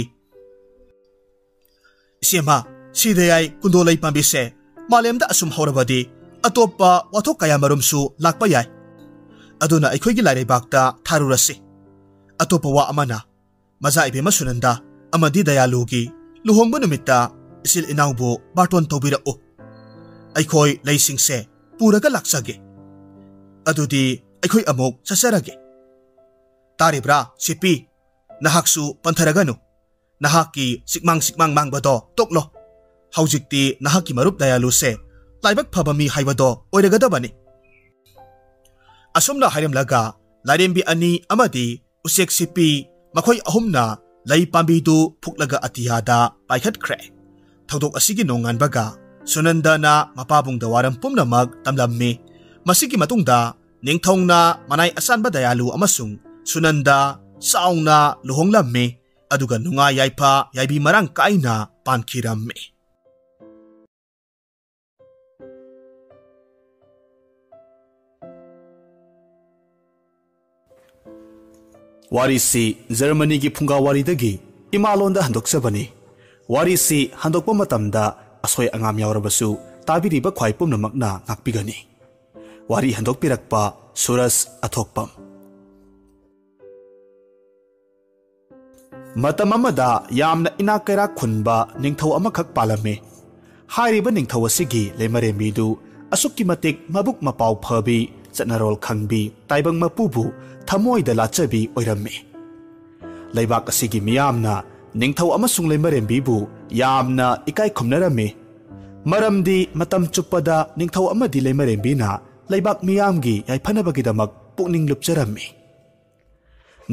"ꯏꯆꯦꯃ, ꯁꯤꯗꯌꯥꯏ ꯀꯨꯟꯗꯣꯂꯩ ꯄꯥꯝꯕꯤꯁꯦ ꯃꯥꯂꯦꯝꯗ ꯑꯁꯨꯝ ꯍꯧꯔꯕꯗꯤ ꯑꯇꯣꯞꯄ ꯋꯥꯊꯣꯛ ꯀꯌꯥꯃꯔꯨꯝꯁꯨ ꯂꯥꯛꯄ ꯌꯥꯏ꯫ ꯑꯗꯨꯅ ꯑꯩꯈꯣꯏꯒꯤ ꯂꯥꯏꯔꯩꯕꯥꯛꯇ ꯊꯥꯔꯨꯔꯁꯤ꯫ ꯑꯇꯣꯞꯄ ꯋꯥ ꯑꯃꯅ, ꯃꯆꯥ ꯏꯕꯦꯝꯃ ꯁꯨꯅꯟꯗ ꯑꯃꯗꯤ ꯗꯌꯥꯂꯨꯒꯤ ꯂꯨꯍꯣꯡꯕ ꯅꯨꯃꯤꯠꯇ ꯏꯆꯤꯜ ꯏꯅꯥꯎꯕꯨ ꯕꯥꯔꯇꯣꯟ ꯇꯧꯕꯤꯔꯛꯎ꯫ ꯑꯩꯈꯣꯏ ꯂꯩꯁꯤꯡꯁꯦ ꯄꯨꯔꯒ ꯂꯥꯛꯆꯒꯦ꯫ ꯑꯗꯨꯗꯤ ꯑꯩꯈꯣꯏ ꯑꯃꯨꯛ ꯆꯠꯆꯔꯒꯦ꯫ ꯇꯥꯔꯤꯕ꯭ꯔꯥ, ꯁꯤꯄꯤ? ꯅꯍꯥꯛꯁꯨ ꯄꯟꯊꯔꯒꯅꯨ꯫ ꯅꯍꯥꯛꯀꯤ ꯆꯤꯛꯃꯥꯡ ꯆꯤꯛꯃꯥꯡ ꯃꯥꯡꯕꯗꯣ ꯇꯣꯛꯂꯣ꯫ ꯍꯧꯖꯤꯛꯇꯤ ꯅꯍꯥꯛꯀꯤ ꯃꯔꯨꯞ ꯗꯌꯥꯂꯨꯁꯦ ꯂꯥꯏꯕꯛ ꯐꯕ ꯃꯤ ꯍꯥꯏꯕꯗꯣ ꯑꯣꯏꯔꯒꯗꯕꯅꯤ꯫" ꯑꯁꯨꯝꯅ ꯍꯥꯏꯔꯝꯂꯒ ꯂꯥꯏꯔꯦꯝꯕꯤ ꯑꯅꯤ ꯑꯃꯗꯤ ꯎꯆꯦꯛ ꯁꯤꯄꯤ, ꯃꯈꯣꯏ ꯑꯍꯨꯝꯅ ꯂꯩ ꯄꯥꯝꯕꯤꯗꯨ ꯐꯨꯛꯂꯒ ꯑꯇꯤꯌꯥꯗ ꯄꯥꯏꯈꯠꯈ꯭ꯔꯦ꯫ ꯊꯧꯗꯣꯛ ꯑꯁꯤꯒꯤ ꯅꯣꯡꯉꯥꯟꯕꯒ ꯁꯨꯅꯟꯗꯅ ꯃꯄꯥꯕꯨꯡꯗ ꯋꯥꯔꯝ ꯄꯨꯝꯅꯃꯛ ꯇꯝꯂꯝꯃꯤ꯫ ꯃꯁꯤꯒꯤ ꯃꯇꯨꯡꯗ ꯅꯤꯡꯊꯧꯅ ꯃꯅꯥꯏ ꯑꯆꯥꯟꯕ ꯗꯌꯥꯂꯨ ꯑꯃꯁꯨꯡ ꯁꯨꯅꯟꯗ ꯆꯥꯎꯅ ꯂꯨꯍꯣꯡꯂꯝꯃꯤ꯫ ꯑꯗꯨꯒ ꯅꯨꯡꯉꯥꯏ ꯌꯥꯏꯐ ꯌꯥꯏꯕꯤ ꯃꯔꯥꯡ ꯀꯥꯏꯅ ꯄꯥꯟꯈꯤꯔꯝꯃꯤ꯫ ꯋꯥꯔꯤꯁꯤ ꯖꯔꯃꯅꯤꯒꯤ ꯐꯨꯡꯒꯥ ꯋꯥꯔꯤꯗꯒꯤ ꯏꯃꯥꯂꯣꯟꯗ ꯍꯟꯗꯣꯛꯆꯕꯅꯤ꯫ ꯋꯥꯔꯤꯁꯤ ꯍꯟꯗꯣꯛꯄ ꯃꯇꯝꯗ ꯑꯁꯣꯏ ꯑꯉꯥꯝ ꯌꯥꯎꯔꯕꯁꯨ ꯇꯥꯕꯤꯔꯤꯕ ꯈ꯭ꯋꯥꯏ ꯄꯨꯝꯅꯃꯛꯅ ꯉꯥꯛꯄꯤꯒꯅꯤ꯫ ꯋꯥꯔꯤ ꯍꯟꯗꯣꯛꯄꯤꯔꯛꯄ ꯁꯨꯔꯖ ꯑꯊꯣꯛꯄꯝ꯫ ꯃꯇꯝ ꯑꯃꯗ ꯌꯥꯝꯅ ꯏꯅꯥꯛ ꯀꯩꯔꯥꯛ ꯈꯨꯟꯕ ꯅꯤꯡꯊꯧ ꯑꯃꯈꯛ ꯄꯥꯜꯂꯝꯃꯤ꯫ ꯍꯥꯏꯔꯤꯕ ꯅꯤꯡꯊꯧ ꯑꯁꯤꯒꯤ ꯂꯩꯃꯔꯦꯝꯕꯤꯗꯨ ꯑꯁꯨꯛꯀꯤ ꯃꯇꯤꯛ ꯃꯕꯨꯛ ꯃꯄꯥꯎ ꯐꯕꯤ, ꯆꯠꯅꯔꯣꯜ ꯈꯪꯕꯤ, ꯇꯥꯏꯕꯪ ꯃꯄꯨꯕꯨ ꯊꯃꯣꯏꯗ ꯂꯥꯠꯆꯕꯤ ꯑꯣꯏꯔꯝꯃꯤ꯫ ꯂꯩꯕꯥꯛ ꯑꯁꯤꯒꯤ ꯃꯤꯌꯥꯝꯅ ꯅꯤꯡꯊꯧ ꯑꯃꯁꯨꯡ ꯂꯩꯃꯔꯦꯝꯕꯤꯕꯨ ꯌꯥꯝꯅ ꯏꯀꯥꯏ ꯈꯨꯝꯅꯔꯝꯃꯤ꯫ ꯃꯔꯝꯗꯤ ꯃꯇꯝ ꯆꯨꯞꯄꯗ ꯅꯤꯡꯊꯧ ꯑꯃꯗꯤ ꯂꯩꯃꯔꯦꯝꯕꯤꯅ ꯂꯩꯕꯥꯛ ꯃꯤꯌꯥꯝꯒꯤ ꯌꯥꯏꯐꯅꯕꯒꯤꯗꯃꯛ ꯄꯨꯛꯅꯤꯡ ꯂꯨꯞꯆꯔꯝꯃꯤ꯫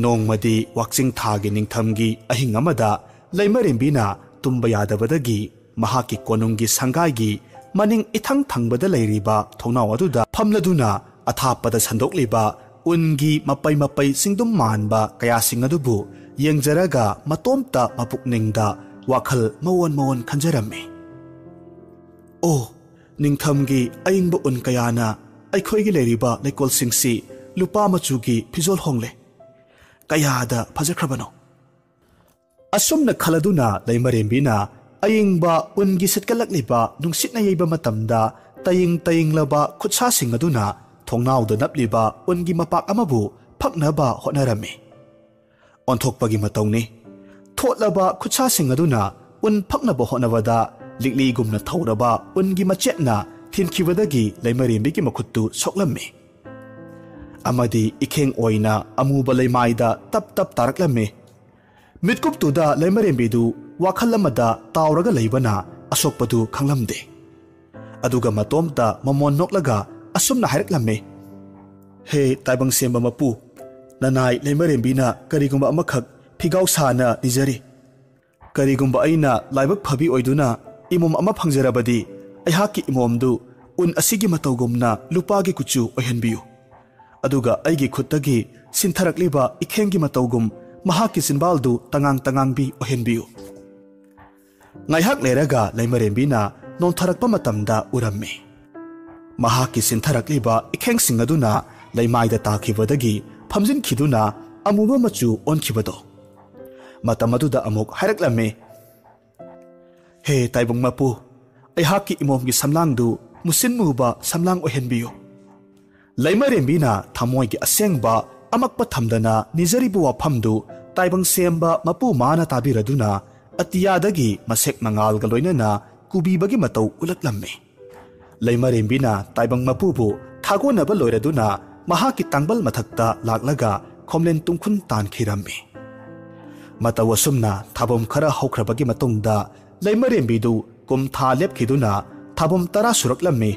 ꯅꯣꯡꯃꯗꯤ ꯋꯥꯛꯆꯤꯡ ꯊꯥꯒꯤ ꯅꯤꯡꯊꯝꯒꯤ ꯑꯍꯤꯡ ꯑꯃꯗ ꯂꯩꯃꯔꯦꯝꯕꯤꯅ ꯇꯨꯝꯕ ꯌꯥꯗꯕꯗꯒꯤ ꯃꯍꯥꯛꯀꯤ ꯀꯣꯅꯨꯡꯒꯤ ꯁꯪꯒꯥꯏꯒꯤ ꯃꯅꯤꯡ ꯏꯊꯪ ꯊꯪꯕꯗ ꯂꯩꯔꯤꯕ ꯊꯣꯡꯅꯥꯎ ꯑꯗꯨꯗ ꯐꯝꯂꯗꯨꯅ ꯑꯊꯥꯞꯄꯗ ꯁꯟꯗꯣꯛꯂꯤꯕ ꯎꯟꯒꯤ ꯃꯄꯩ ꯃꯄꯩ ꯆꯤꯡꯗꯨꯝ ꯃꯥꯟꯕ ꯀꯌꯥꯁꯤꯡ ꯑꯗꯨꯕꯨ ꯌꯦꯡꯖꯔꯒ ꯃꯇꯣꯝꯇ ꯃꯄꯨꯛꯅꯤꯡꯗ ꯋꯥꯈꯜ ꯃꯑꯣꯟ ꯃꯑꯣꯟ ꯈꯟꯖꯔꯝꯃꯤ꯫ "ꯑꯣ, ꯅꯤꯡꯊꯝꯒꯤ ꯑꯏꯪꯕ ꯎꯟ ꯀꯌꯥꯅ ꯑꯩꯈꯣꯏꯒꯤ ꯂꯩꯔꯤꯕ ꯂꯩꯀꯣꯜꯁꯤꯡꯁꯤ ꯂꯨꯄꯥ ꯃꯆꯨꯒꯤ ꯐꯤꯖꯣꯜ ꯍꯣꯡꯂꯦ꯫ ꯀꯌꯥꯗ ꯐꯖꯈ꯭ꯔꯕꯅꯣ!" ꯑꯁꯨꯝꯅ ꯈꯜꯂꯗꯨꯅ ꯂꯩꯃꯔꯦꯝꯕꯤꯅ ꯑꯏꯪꯕ ꯎꯟꯒꯤ ꯁꯤꯠꯀꯠꯂꯛꯂꯤꯕ ꯅꯨꯡꯁꯤꯠꯅ ꯌꯩꯕ ꯃꯇꯝꯗ ꯇꯌꯤꯡ ꯇꯌꯤꯡꯂꯕ ꯈꯨꯠꯁꯥꯁꯤꯡ ꯑꯗꯨꯅ ꯊꯣꯡꯅꯥꯎꯗ ꯅꯞꯂꯤꯕ ꯎꯟꯒꯤ ꯃꯄꯥꯛ ꯑꯃꯕꯨ ꯐꯛꯅꯕ ꯍꯣꯠꯅꯔꯝꯃꯤ꯫ ꯑꯣꯟꯊꯣꯛꯄꯒꯤ ꯃꯇꯧꯅꯤ꯫ ꯊꯣꯠꯂꯕ ꯈꯨꯠꯁꯥꯁꯤꯡ ꯑꯗꯨꯅ ꯎꯟ ꯐꯛꯅꯕ ꯍꯣꯠꯅꯕꯗ ꯂꯤꯛꯂꯤꯒꯨꯝꯅ ꯊꯧꯔꯕ ꯎꯟꯒꯤ ꯃꯆꯦꯠꯅ ꯊꯤꯟꯈꯤꯕꯗꯒꯤ ꯂꯩꯃꯔꯦꯝꯕꯤꯒꯤ ꯃꯈꯨꯠꯇꯨ ꯁꯣꯛꯂꯝꯃꯤ꯫ ꯑꯃꯗꯤ ꯏꯈꯦꯡ ꯑꯣꯏꯅ ꯑꯃꯨꯕ ꯂꯩꯃꯥꯏꯗ ꯇꯞ ꯇꯞ ꯇꯥꯔꯛꯂꯝꯃꯤ꯫ ꯃꯤꯠꯀꯨꯞꯇꯨꯗ ꯂꯩꯃꯔꯦꯝꯕꯤꯗꯨ ꯋꯥꯈꯜ ꯑꯃꯗ ꯇꯥꯎꯔꯒ ꯂꯩꯕꯅ ꯑꯁꯣꯛꯄꯗꯨ ꯈꯪꯂꯝꯗꯦ꯫ ꯑꯗꯨꯒ ꯃꯇꯣꯝꯇ ꯃꯃꯣꯟ ꯅꯣꯛꯂꯒ ꯑꯁꯨꯝꯅ ꯍꯥꯏꯔꯛꯂꯝꯃꯤ, "ꯍꯦ ꯇꯥꯏꯕꯪ ꯁꯦꯝꯕ ꯃꯄꯨ, ꯅꯅꯥꯏ ꯂꯩꯃꯔꯦꯝꯕꯤꯅ ꯀꯔꯤꯒꯨꯝꯕ ꯑꯃꯈꯛ ꯐꯤꯒꯥꯎ ꯁꯥꯅ ꯅꯤꯖꯔꯤ꯫ ꯀꯔꯤꯒꯨꯝꯕ ꯑꯩꯅ ꯂꯥꯏꯕꯛ ꯐꯕꯤ ꯑꯣꯏꯗꯨꯅ ꯏꯃꯣꯝ ꯑꯃ ꯐꯪꯖꯔꯕꯗꯤ, ꯑꯩꯍꯥꯛꯀꯤ ꯏꯃꯣꯝꯗꯨ ꯎꯟ ꯑꯁꯤꯒꯤ ꯃꯇꯧꯒꯨꯝꯅ ꯂꯨꯄꯥꯒꯤ ꯀꯨꯆꯨ ꯑꯣꯏꯍꯟꯕꯤꯌꯨ꯫ ꯑꯗꯨꯒ ꯑꯩꯒꯤ ꯈꯨꯠꯇꯒꯤ ꯁꯤꯟꯊꯔꯛꯂꯤꯕ ꯏꯈꯦꯡꯒꯤ ꯃꯇꯧꯒꯨꯝ ꯃꯍꯥꯛꯀꯤ ꯆꯤꯟꯕꯥꯜꯗꯨ ꯇꯉꯥꯡ ꯇꯉꯥꯡꯕꯤ ꯑꯣꯏꯍꯟꯕꯤꯌꯨ꯫" ꯉꯥꯏꯍꯥꯛ ꯂꯩꯔꯒ ꯂꯩꯃꯔꯦꯝꯕꯤꯅ ꯅꯣꯟꯊꯔꯛꯄ ꯃꯇꯝꯗ ꯎꯔꯝꯃꯤ꯫ ꯃꯍꯥꯛꯀꯤ ꯁꯤꯟꯊꯔꯛꯂꯤꯕ ꯏꯈꯦꯡꯁꯤꯡ ꯑꯗꯨꯅ ꯂꯩꯃꯥꯏꯗ ꯇꯥꯈꯤꯕꯗꯒꯤ ꯐꯝꯖꯤꯟꯈꯤꯗꯨꯅ ꯑꯃꯨꯕ ꯃꯆꯨ ꯑꯣꯟꯈꯤꯕꯗꯣ꯫ ꯃꯇꯝ ꯑꯗꯨꯗ ꯑꯃꯨꯛ ꯍꯥꯏꯔꯛꯂꯝꯃꯤ, "ꯍꯦ ꯇꯥꯏꯕꯪ ꯃꯄꯨ, ꯑꯩꯍꯥꯛꯀꯤ ꯏꯃꯣꯝꯒꯤ ꯁꯝꯂꯥꯡꯗꯨ ꯃꯨꯁꯤꯟ ꯃꯨꯕ ꯁꯝꯂꯥꯡ ꯑꯣꯏꯍꯟꯕꯤꯌꯨ꯫" ꯂꯩꯃꯔꯦꯝꯕꯤꯅ ꯊꯃꯣꯏꯒꯤ ꯑꯁꯦꯡꯕ ꯑꯃꯛꯄ ꯊꯝꯗꯅ ꯅꯤꯖꯔꯤꯕ ꯋꯥꯐꯝꯗꯨ ꯇꯥꯏꯕꯪ ꯁꯦꯝꯕ ꯃꯄꯨ ꯃꯥꯅ ꯇꯥꯕꯤꯔꯗꯨꯅ ꯑꯇꯤꯌꯥꯗꯒꯤ ꯃꯁꯦꯛ ꯃꯉꯥꯜꯒ ꯂꯣꯏꯅꯅ ꯀꯨꯕꯤꯕꯒꯤ ꯃꯇꯧ ꯎꯠꯂꯛꯂꯝꯃꯤ꯫ ꯂꯩꯃꯔꯦꯝꯕꯤꯅ ꯇꯥꯏꯕꯪ ꯃꯄꯨꯕꯨ ꯊꯥꯒꯣꯟꯅꯕ ꯂꯣꯏꯔꯗꯨꯅ ꯃꯍꯥꯛꯀꯤ ꯇꯥꯡꯕꯜ ꯃꯊꯛꯇ ꯂꯥꯛꯂꯒ ꯈꯣꯝꯂꯦꯟ ꯇꯨꯡꯈꯨꯟ ꯇꯥꯟꯈꯤꯔꯝꯃꯤ꯫ ꯃꯇꯧ ꯑꯁꯨꯝꯅ ꯊꯥꯕꯝ ꯈꯔ ꯍꯧꯈ꯭ꯔꯕꯒꯤ ꯃꯇꯨꯡꯗ ꯂꯩꯃꯔꯦꯝꯕꯤꯗꯨ ꯀꯨꯝ ꯊꯥ ꯂꯦꯞꯈꯤꯗꯨꯅ ꯊꯥꯕꯝ ꯇꯔꯥ ꯁꯨꯔꯛꯂꯝꯃꯤ꯫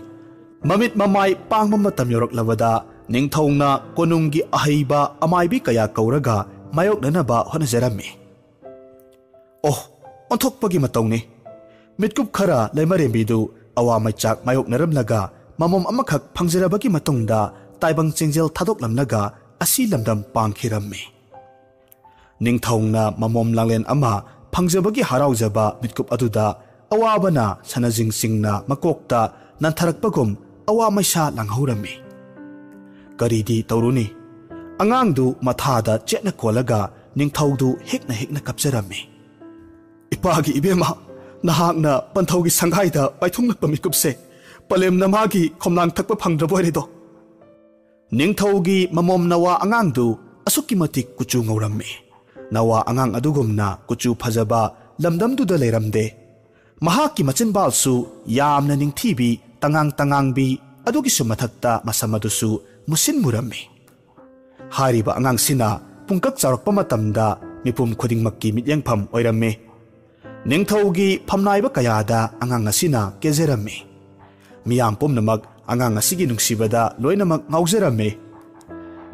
ꯃꯃꯤꯠ ꯃꯃꯥꯏ ꯄꯥꯡꯕ ꯃꯇꯝ ꯌꯧꯔꯛꯂꯕꯗ ꯅꯤꯡꯊꯧꯅ ꯀꯣꯅꯨꯡꯒꯤ ꯑꯍꯩꯕ ꯑꯃꯥꯏꯕꯤ ꯀꯌꯥ ꯀꯧꯔꯒ ꯃꯥꯌꯣꯛꯅꯅꯕ ꯍꯣꯠꯅꯖꯔꯝꯃꯤ꯫ ꯑꯣꯍ, ꯑꯣꯟꯊꯣꯛꯄꯒꯤ ꯃꯇꯧꯅꯤ꯫ ꯃꯤꯠꯀꯨꯞ ꯈꯔ ꯂꯩꯃꯔꯦꯝꯕꯤꯗꯨ ꯑꯋꯥ ꯃꯩꯆꯥꯛ ꯃꯥꯌꯣꯛꯅꯔꯝꯂꯒ ꯃꯃꯣꯝ ꯑꯃꯈꯛ ꯐꯪꯖꯔꯕꯒꯤ ꯃꯇꯨꯡꯗ ꯇꯥꯏꯕꯪ ꯆꯦꯡꯖꯦꯜ ꯊꯥꯗꯣꯛꯂꯝꯂꯒ ꯑꯁꯤ ꯂꯝꯗꯝ ꯄꯥꯡꯈꯤꯔꯝꯃꯤ꯫ ꯅꯤꯡꯊꯧꯅ ꯃꯃꯣꯝ ꯂꯥꯡꯂꯦꯟ ꯑꯃ ꯐꯪꯖꯕꯒꯤ ꯍꯔꯥꯎꯖꯕ ꯃꯤꯠꯀꯨꯞ ꯑꯗꯨꯗ ꯑꯋꯥꯕꯅ ꯁꯅꯥꯖꯤꯡꯁꯤꯡꯅ ꯃꯀꯣꯛꯇ ꯅꯟꯊꯔꯛꯄꯒꯨꯝ ꯑꯋꯥ ꯃꯩꯁꯥ ꯂꯥꯡꯍꯧꯔꯝꯃꯤ꯫ ꯀꯔꯤꯗꯤ ꯇꯧꯔꯨꯅꯤ? ꯑꯉꯥꯡꯗꯨ ꯃꯊꯥꯗ ꯆꯦꯠꯅ ꯀꯣꯜꯂꯒ ꯅꯤꯡꯊꯧꯗꯨ ꯍꯤꯛꯅ ꯍꯤꯛꯅ ꯀꯞꯆꯔꯝꯃꯤ꯫ "ꯏꯄꯥꯒꯤ ꯏꯕꯦꯝꯃ, ꯅꯍꯥꯛꯅ ꯄꯟꯊꯧꯒꯤ ꯁꯪꯒꯥꯏꯗ ꯄꯥꯏꯊꯨꯡꯂꯛꯄ ꯃꯤꯀꯨꯞꯁꯦ ꯄꯂꯦꯝꯅ ꯃꯥꯒꯤ ꯈꯣꯝꯂꯥꯡ ꯊꯛꯄ ꯐꯪꯗ꯭ꯔꯕ ꯑꯣꯏꯔꯦꯗꯣ?" ꯅꯤꯡꯊꯧꯒꯤ ꯃꯃꯣꯝ ꯅꯋꯥ ꯑꯉꯥꯡꯗꯨ ꯑꯁꯨꯛꯀꯤ ꯃꯇꯤꯛ ꯀꯨꯆꯨ ꯉꯧꯔꯝꯃꯤ꯫ ꯅꯋꯥ ꯑꯉꯥꯡ ꯑꯗꯨꯒꯨꯝꯅ ꯀꯨꯆꯨ ꯐꯖꯕ ꯂꯝꯗꯝꯗꯨꯗ ꯂꯩꯔꯝꯗꯦ꯫ ꯃꯍꯥꯛꯀꯤ ꯃꯆꯤꯟꯕꯥꯜꯁꯨ ꯌꯥꯝꯅ ꯅꯤꯡꯊꯤꯕꯤ, ꯇꯉꯥꯡ ꯇꯉꯥꯡꯕꯤ, ꯑꯗꯨꯒꯤꯁꯨ ꯃꯊꯛꯇ ꯃꯁꯝ ꯑꯗꯨꯁꯨ ꯃꯨꯁꯤꯟ ꯃꯨꯔꯝꯃꯤ꯫ ꯍꯥꯏꯔꯤꯕ ꯑꯉꯥꯡꯁꯤꯅ ꯄꯨꯡꯀꯛ ꯆꯥꯎꯔꯛꯄ ꯃꯇꯝꯗ ꯃꯤꯄꯨꯝ ꯈꯨꯗꯤꯡꯃꯛꯀꯤ ꯃꯤꯠꯌꯦꯡꯐꯝ ꯑꯣꯏꯔꯝꯃꯤ꯫ ꯅꯤꯡꯊꯧꯒꯤ ꯐꯝꯅꯥꯏꯕ ꯀꯌꯥꯗ ꯑꯉꯥꯡ ꯑꯁꯤꯅ ꯀꯦꯖꯔꯝꯃꯤ꯫ ꯃꯤꯌꯥꯝ ꯄꯨꯝꯅꯃꯛ ꯑꯉꯥꯡ ꯑꯁꯤꯒꯤ ꯅꯨꯡꯁꯤꯕꯗ ꯂꯣꯏꯅꯃꯛ ꯉꯥꯎꯖꯔꯝꯃꯤ꯫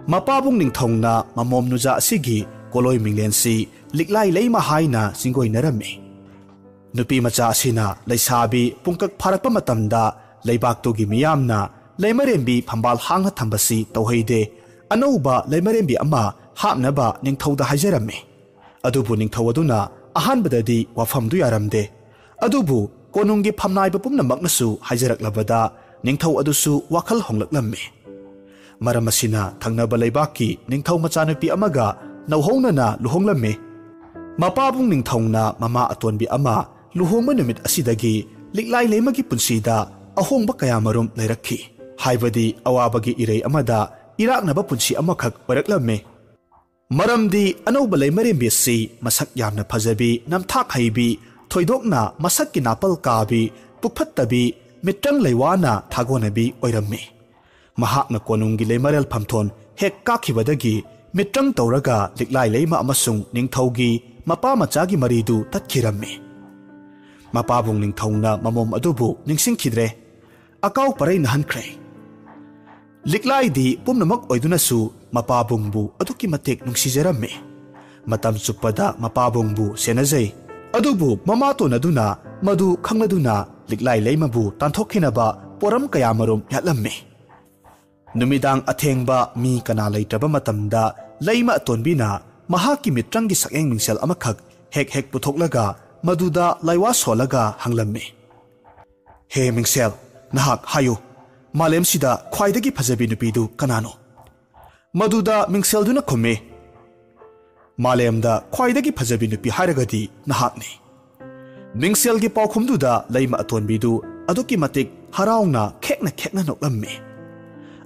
ꯃꯄꯥꯕꯨꯡ ꯅꯤꯡꯊꯧꯅ ꯃꯃꯣꯝ ꯅꯨꯖꯥ ꯑꯁꯤꯒꯤ ꯀꯣꯂꯣꯏ ꯃꯤꯡꯂꯦꯟꯁꯤ ꯂꯤꯛꯂꯥꯏ ꯂꯩꯃ ꯍꯥꯏꯅ ꯆꯤꯡꯒꯣꯏꯅꯔꯝꯃꯤ꯫ ꯅꯨꯄꯤ ꯃꯆꯥ ꯑꯁꯤꯅ ꯂꯩꯁꯥꯕꯤ ꯄꯨꯡꯀꯛ ꯐꯥꯔꯛꯄ ꯃꯇꯝꯗ ꯂꯩꯕꯥꯛꯇꯨꯒꯤ ꯃꯤꯌꯥꯝꯅ ꯂꯩꯃꯔꯦꯝꯕꯤ ꯐꯝꯕꯥꯜ ꯍꯥꯡꯅ ꯊꯝꯕꯁꯤ ꯇꯧꯍꯩꯗꯦ, ꯑꯅꯧꯕ ꯂꯩꯃꯔꯦꯝꯕꯤ ꯑꯃ ꯍꯥꯞꯅꯕ ꯅꯤꯡꯊꯧꯗ ꯍꯥꯏꯖꯔꯝꯃꯤ꯫ ꯑꯗꯨꯕꯨ ꯅꯤꯡꯊꯧ ꯑꯗꯨꯅ ꯑꯍꯥꯟꯕꯗꯗꯤ ꯋꯥꯐꯝꯗꯨ ꯌꯥꯔꯝꯗꯦ꯫ ꯑꯗꯨꯕꯨ ꯀꯣꯅꯨꯡꯒꯤ ꯐꯝꯅꯥꯏꯕ ꯄꯨꯝꯅꯃꯛꯅꯁꯨ ꯍꯥꯏꯖꯔꯛꯂꯕꯗ ꯅꯤꯡꯊꯧ ꯑꯗꯨꯁꯨ ꯋꯥꯈꯜ ꯍꯣꯡꯂꯛꯂꯝꯃꯤ꯫ ꯃꯔꯝ ꯑꯁꯤꯅ ꯊꯪꯅꯕ ꯂꯩꯕꯥꯛꯀꯤ ꯅꯤꯡꯊꯧ ꯃꯆꯥꯅꯨꯄꯤ ꯑꯃꯒ ꯅꯧꯍꯧꯅꯅ ꯂꯨꯍꯣꯡꯂꯝꯃꯤ꯫ ꯃꯄꯥꯕꯨꯡ ꯅꯤꯡꯊꯧꯅ ꯃꯃꯥ ꯑꯇꯣꯟꯕꯤ ꯑꯃ ꯂꯨꯍꯣꯡꯕ ꯅꯨꯃꯤꯠ ꯑꯁꯤꯗꯒꯤ ꯂꯤꯛꯂꯥꯏ ꯂꯩꯃꯒꯤ ꯄꯨꯟꯁꯤꯗ ꯑꯍꯣꯡꯕ ꯀꯌꯥꯃꯔꯨꯝ ꯂꯩꯔꯛꯈꯤ꯫ ꯍꯥꯏꯕꯗꯤ ꯑꯋꯥꯕꯒꯤ ꯏꯔꯩ ꯑꯃꯗ ꯏꯔꯥꯛꯅꯕ ꯄꯨꯟꯁꯤ ꯑꯃꯈꯛ ꯑꯣꯏꯔꯛꯂꯝꯃꯤ꯫ ꯃꯔꯝꯗꯤ ꯑꯅꯧꯕ ꯂꯩꯃꯔꯦꯝꯕꯤ ꯑꯁꯤ ꯃꯁꯛ ꯌꯥꯝꯅ ꯐꯖꯕꯤ, ꯅꯝꯊꯥꯛ ꯍꯩꯕꯤ, ꯊꯣꯏꯗꯣꯛꯅ ꯃꯁꯛꯀꯤ ꯅꯥꯄꯜ ꯀꯥꯕꯤ, ꯄꯨꯛꯐꯠꯇꯕꯤ, ꯃꯤꯇ꯭ꯔꯪ ꯂꯩꯋꯥꯅ ꯊꯥꯒꯣꯟꯅꯕꯤ ꯑꯣꯏꯔꯝꯃꯤ꯫ ꯃꯍꯥꯛꯅ ꯀꯣꯅꯨꯡꯒꯤ ꯂꯩꯃꯔꯦꯜ ꯐꯝꯊꯣꯟ ꯍꯦꯛ ꯀꯥꯈꯤꯕꯗꯒꯤ ꯃꯤꯇ꯭ꯔꯪ ꯇꯧꯔꯒ ꯂꯤꯛꯂꯥꯏ ꯂꯩꯃ ꯑꯃꯁꯨꯡ ꯅꯤꯡꯊꯧꯒꯤ ꯃꯄꯥ ꯃꯆꯥꯒꯤ ꯃꯔꯤꯗꯨ ꯇꯠꯈꯤꯔꯝꯃꯤ꯫ ꯃꯄꯥꯕꯨꯡ ꯅꯤꯡꯊꯧꯅ ꯃꯃꯣꯝ ꯑꯗꯨꯕꯨ ꯅꯤꯡꯁꯤꯡꯈꯤꯗ꯭ꯔꯦ꯫ ꯑꯀꯥꯎ ꯄꯔꯩ ꯅꯥꯍꯟꯈ꯭ꯔꯦ꯫ ꯂꯤꯛꯂꯥꯏꯗꯤ ꯄꯨꯝꯅꯃꯛ ꯑꯣꯏꯗꯨꯅꯁꯨ ꯃꯄꯥꯕꯨꯡꯕꯨ ꯑꯗꯨꯛꯀꯤ ꯃꯇꯤꯛ ꯅꯨꯡꯁꯤꯖꯔꯝꯃꯤ꯫ ꯃꯇꯝ ꯆꯨꯞꯄꯗ ꯃꯄꯥꯕꯨꯡꯕꯨ ꯁꯦꯟꯅꯖꯩ꯫ ꯑꯗꯨꯕꯨ ꯃꯃꯥꯇꯣꯟ ꯑꯗꯨꯅ ꯃꯗꯨ ꯈꯪꯂꯗꯨꯅ ꯂꯤꯛꯂꯥꯏ ꯂꯩꯃꯕꯨ ꯇꯥꯟꯊꯣꯛꯈꯤꯅꯕ ꯄꯣꯔꯝ ꯀꯌꯥꯃꯔꯨꯝ ꯌꯥꯠꯂꯝꯃꯤ꯫ ꯅꯨꯃꯤꯗꯥꯡ ꯑꯊꯦꯡꯕ ꯃꯤ ꯀꯅꯥ ꯂꯩꯇ꯭ꯔꯕ ꯃꯇꯝꯗ ꯂꯩꯃ ꯑꯇꯣꯟꯕꯤꯅ ꯃꯍꯥꯛꯀꯤ ꯃꯤꯇ꯭ꯔꯪꯒꯤ ꯁꯛꯌꯦꯡ ꯃꯤꯡꯁꯦꯜ ꯑꯃꯈꯛ ꯍꯦꯛ ꯍꯦꯛ ꯄꯨꯊꯣꯛꯂꯒ ꯃꯗꯨꯗ ꯂꯥꯏꯋꯥ ꯁꯣꯜꯂꯒ ꯍꯪꯂꯝꯃꯤ꯫ "ꯍꯦ ꯃꯤꯡꯁꯦꯜ, ꯅꯍꯥꯛ ꯍꯥꯏꯌꯨ, "ꯃꯥꯂꯦꯝꯁꯤꯗ ꯈ꯭ꯋꯥꯏꯗꯒꯤ ꯐꯖꯕꯤ ꯅꯨꯄꯤꯗꯨ ꯀꯅꯥꯅꯣ?" ꯃꯗꯨꯗ ꯃꯤꯡꯁꯦꯜꯗꯨꯅ ꯈꯨꯝꯃꯤ, "ꯃꯥꯂꯦꯝꯗ ꯈ꯭ꯋꯥꯏꯗꯒꯤ ꯐꯖꯕꯤ ꯅꯨꯄꯤ ꯍꯥꯏꯔꯒꯗꯤ ꯅꯍꯥꯛꯅꯤ꯫" ꯃꯤꯡꯁꯦꯜꯒꯤ ꯄꯥꯎꯈꯨꯝꯗꯨꯗ ꯂꯩꯃ ꯑꯇꯣꯟꯕꯤꯗꯨ ꯑꯗꯨꯛꯀꯤ ꯃꯇꯤꯛ ꯍꯔꯥꯎꯅ ꯈꯦꯛꯅ ꯈꯦꯛꯅ ꯅꯣꯛꯂꯝꯃꯤ꯫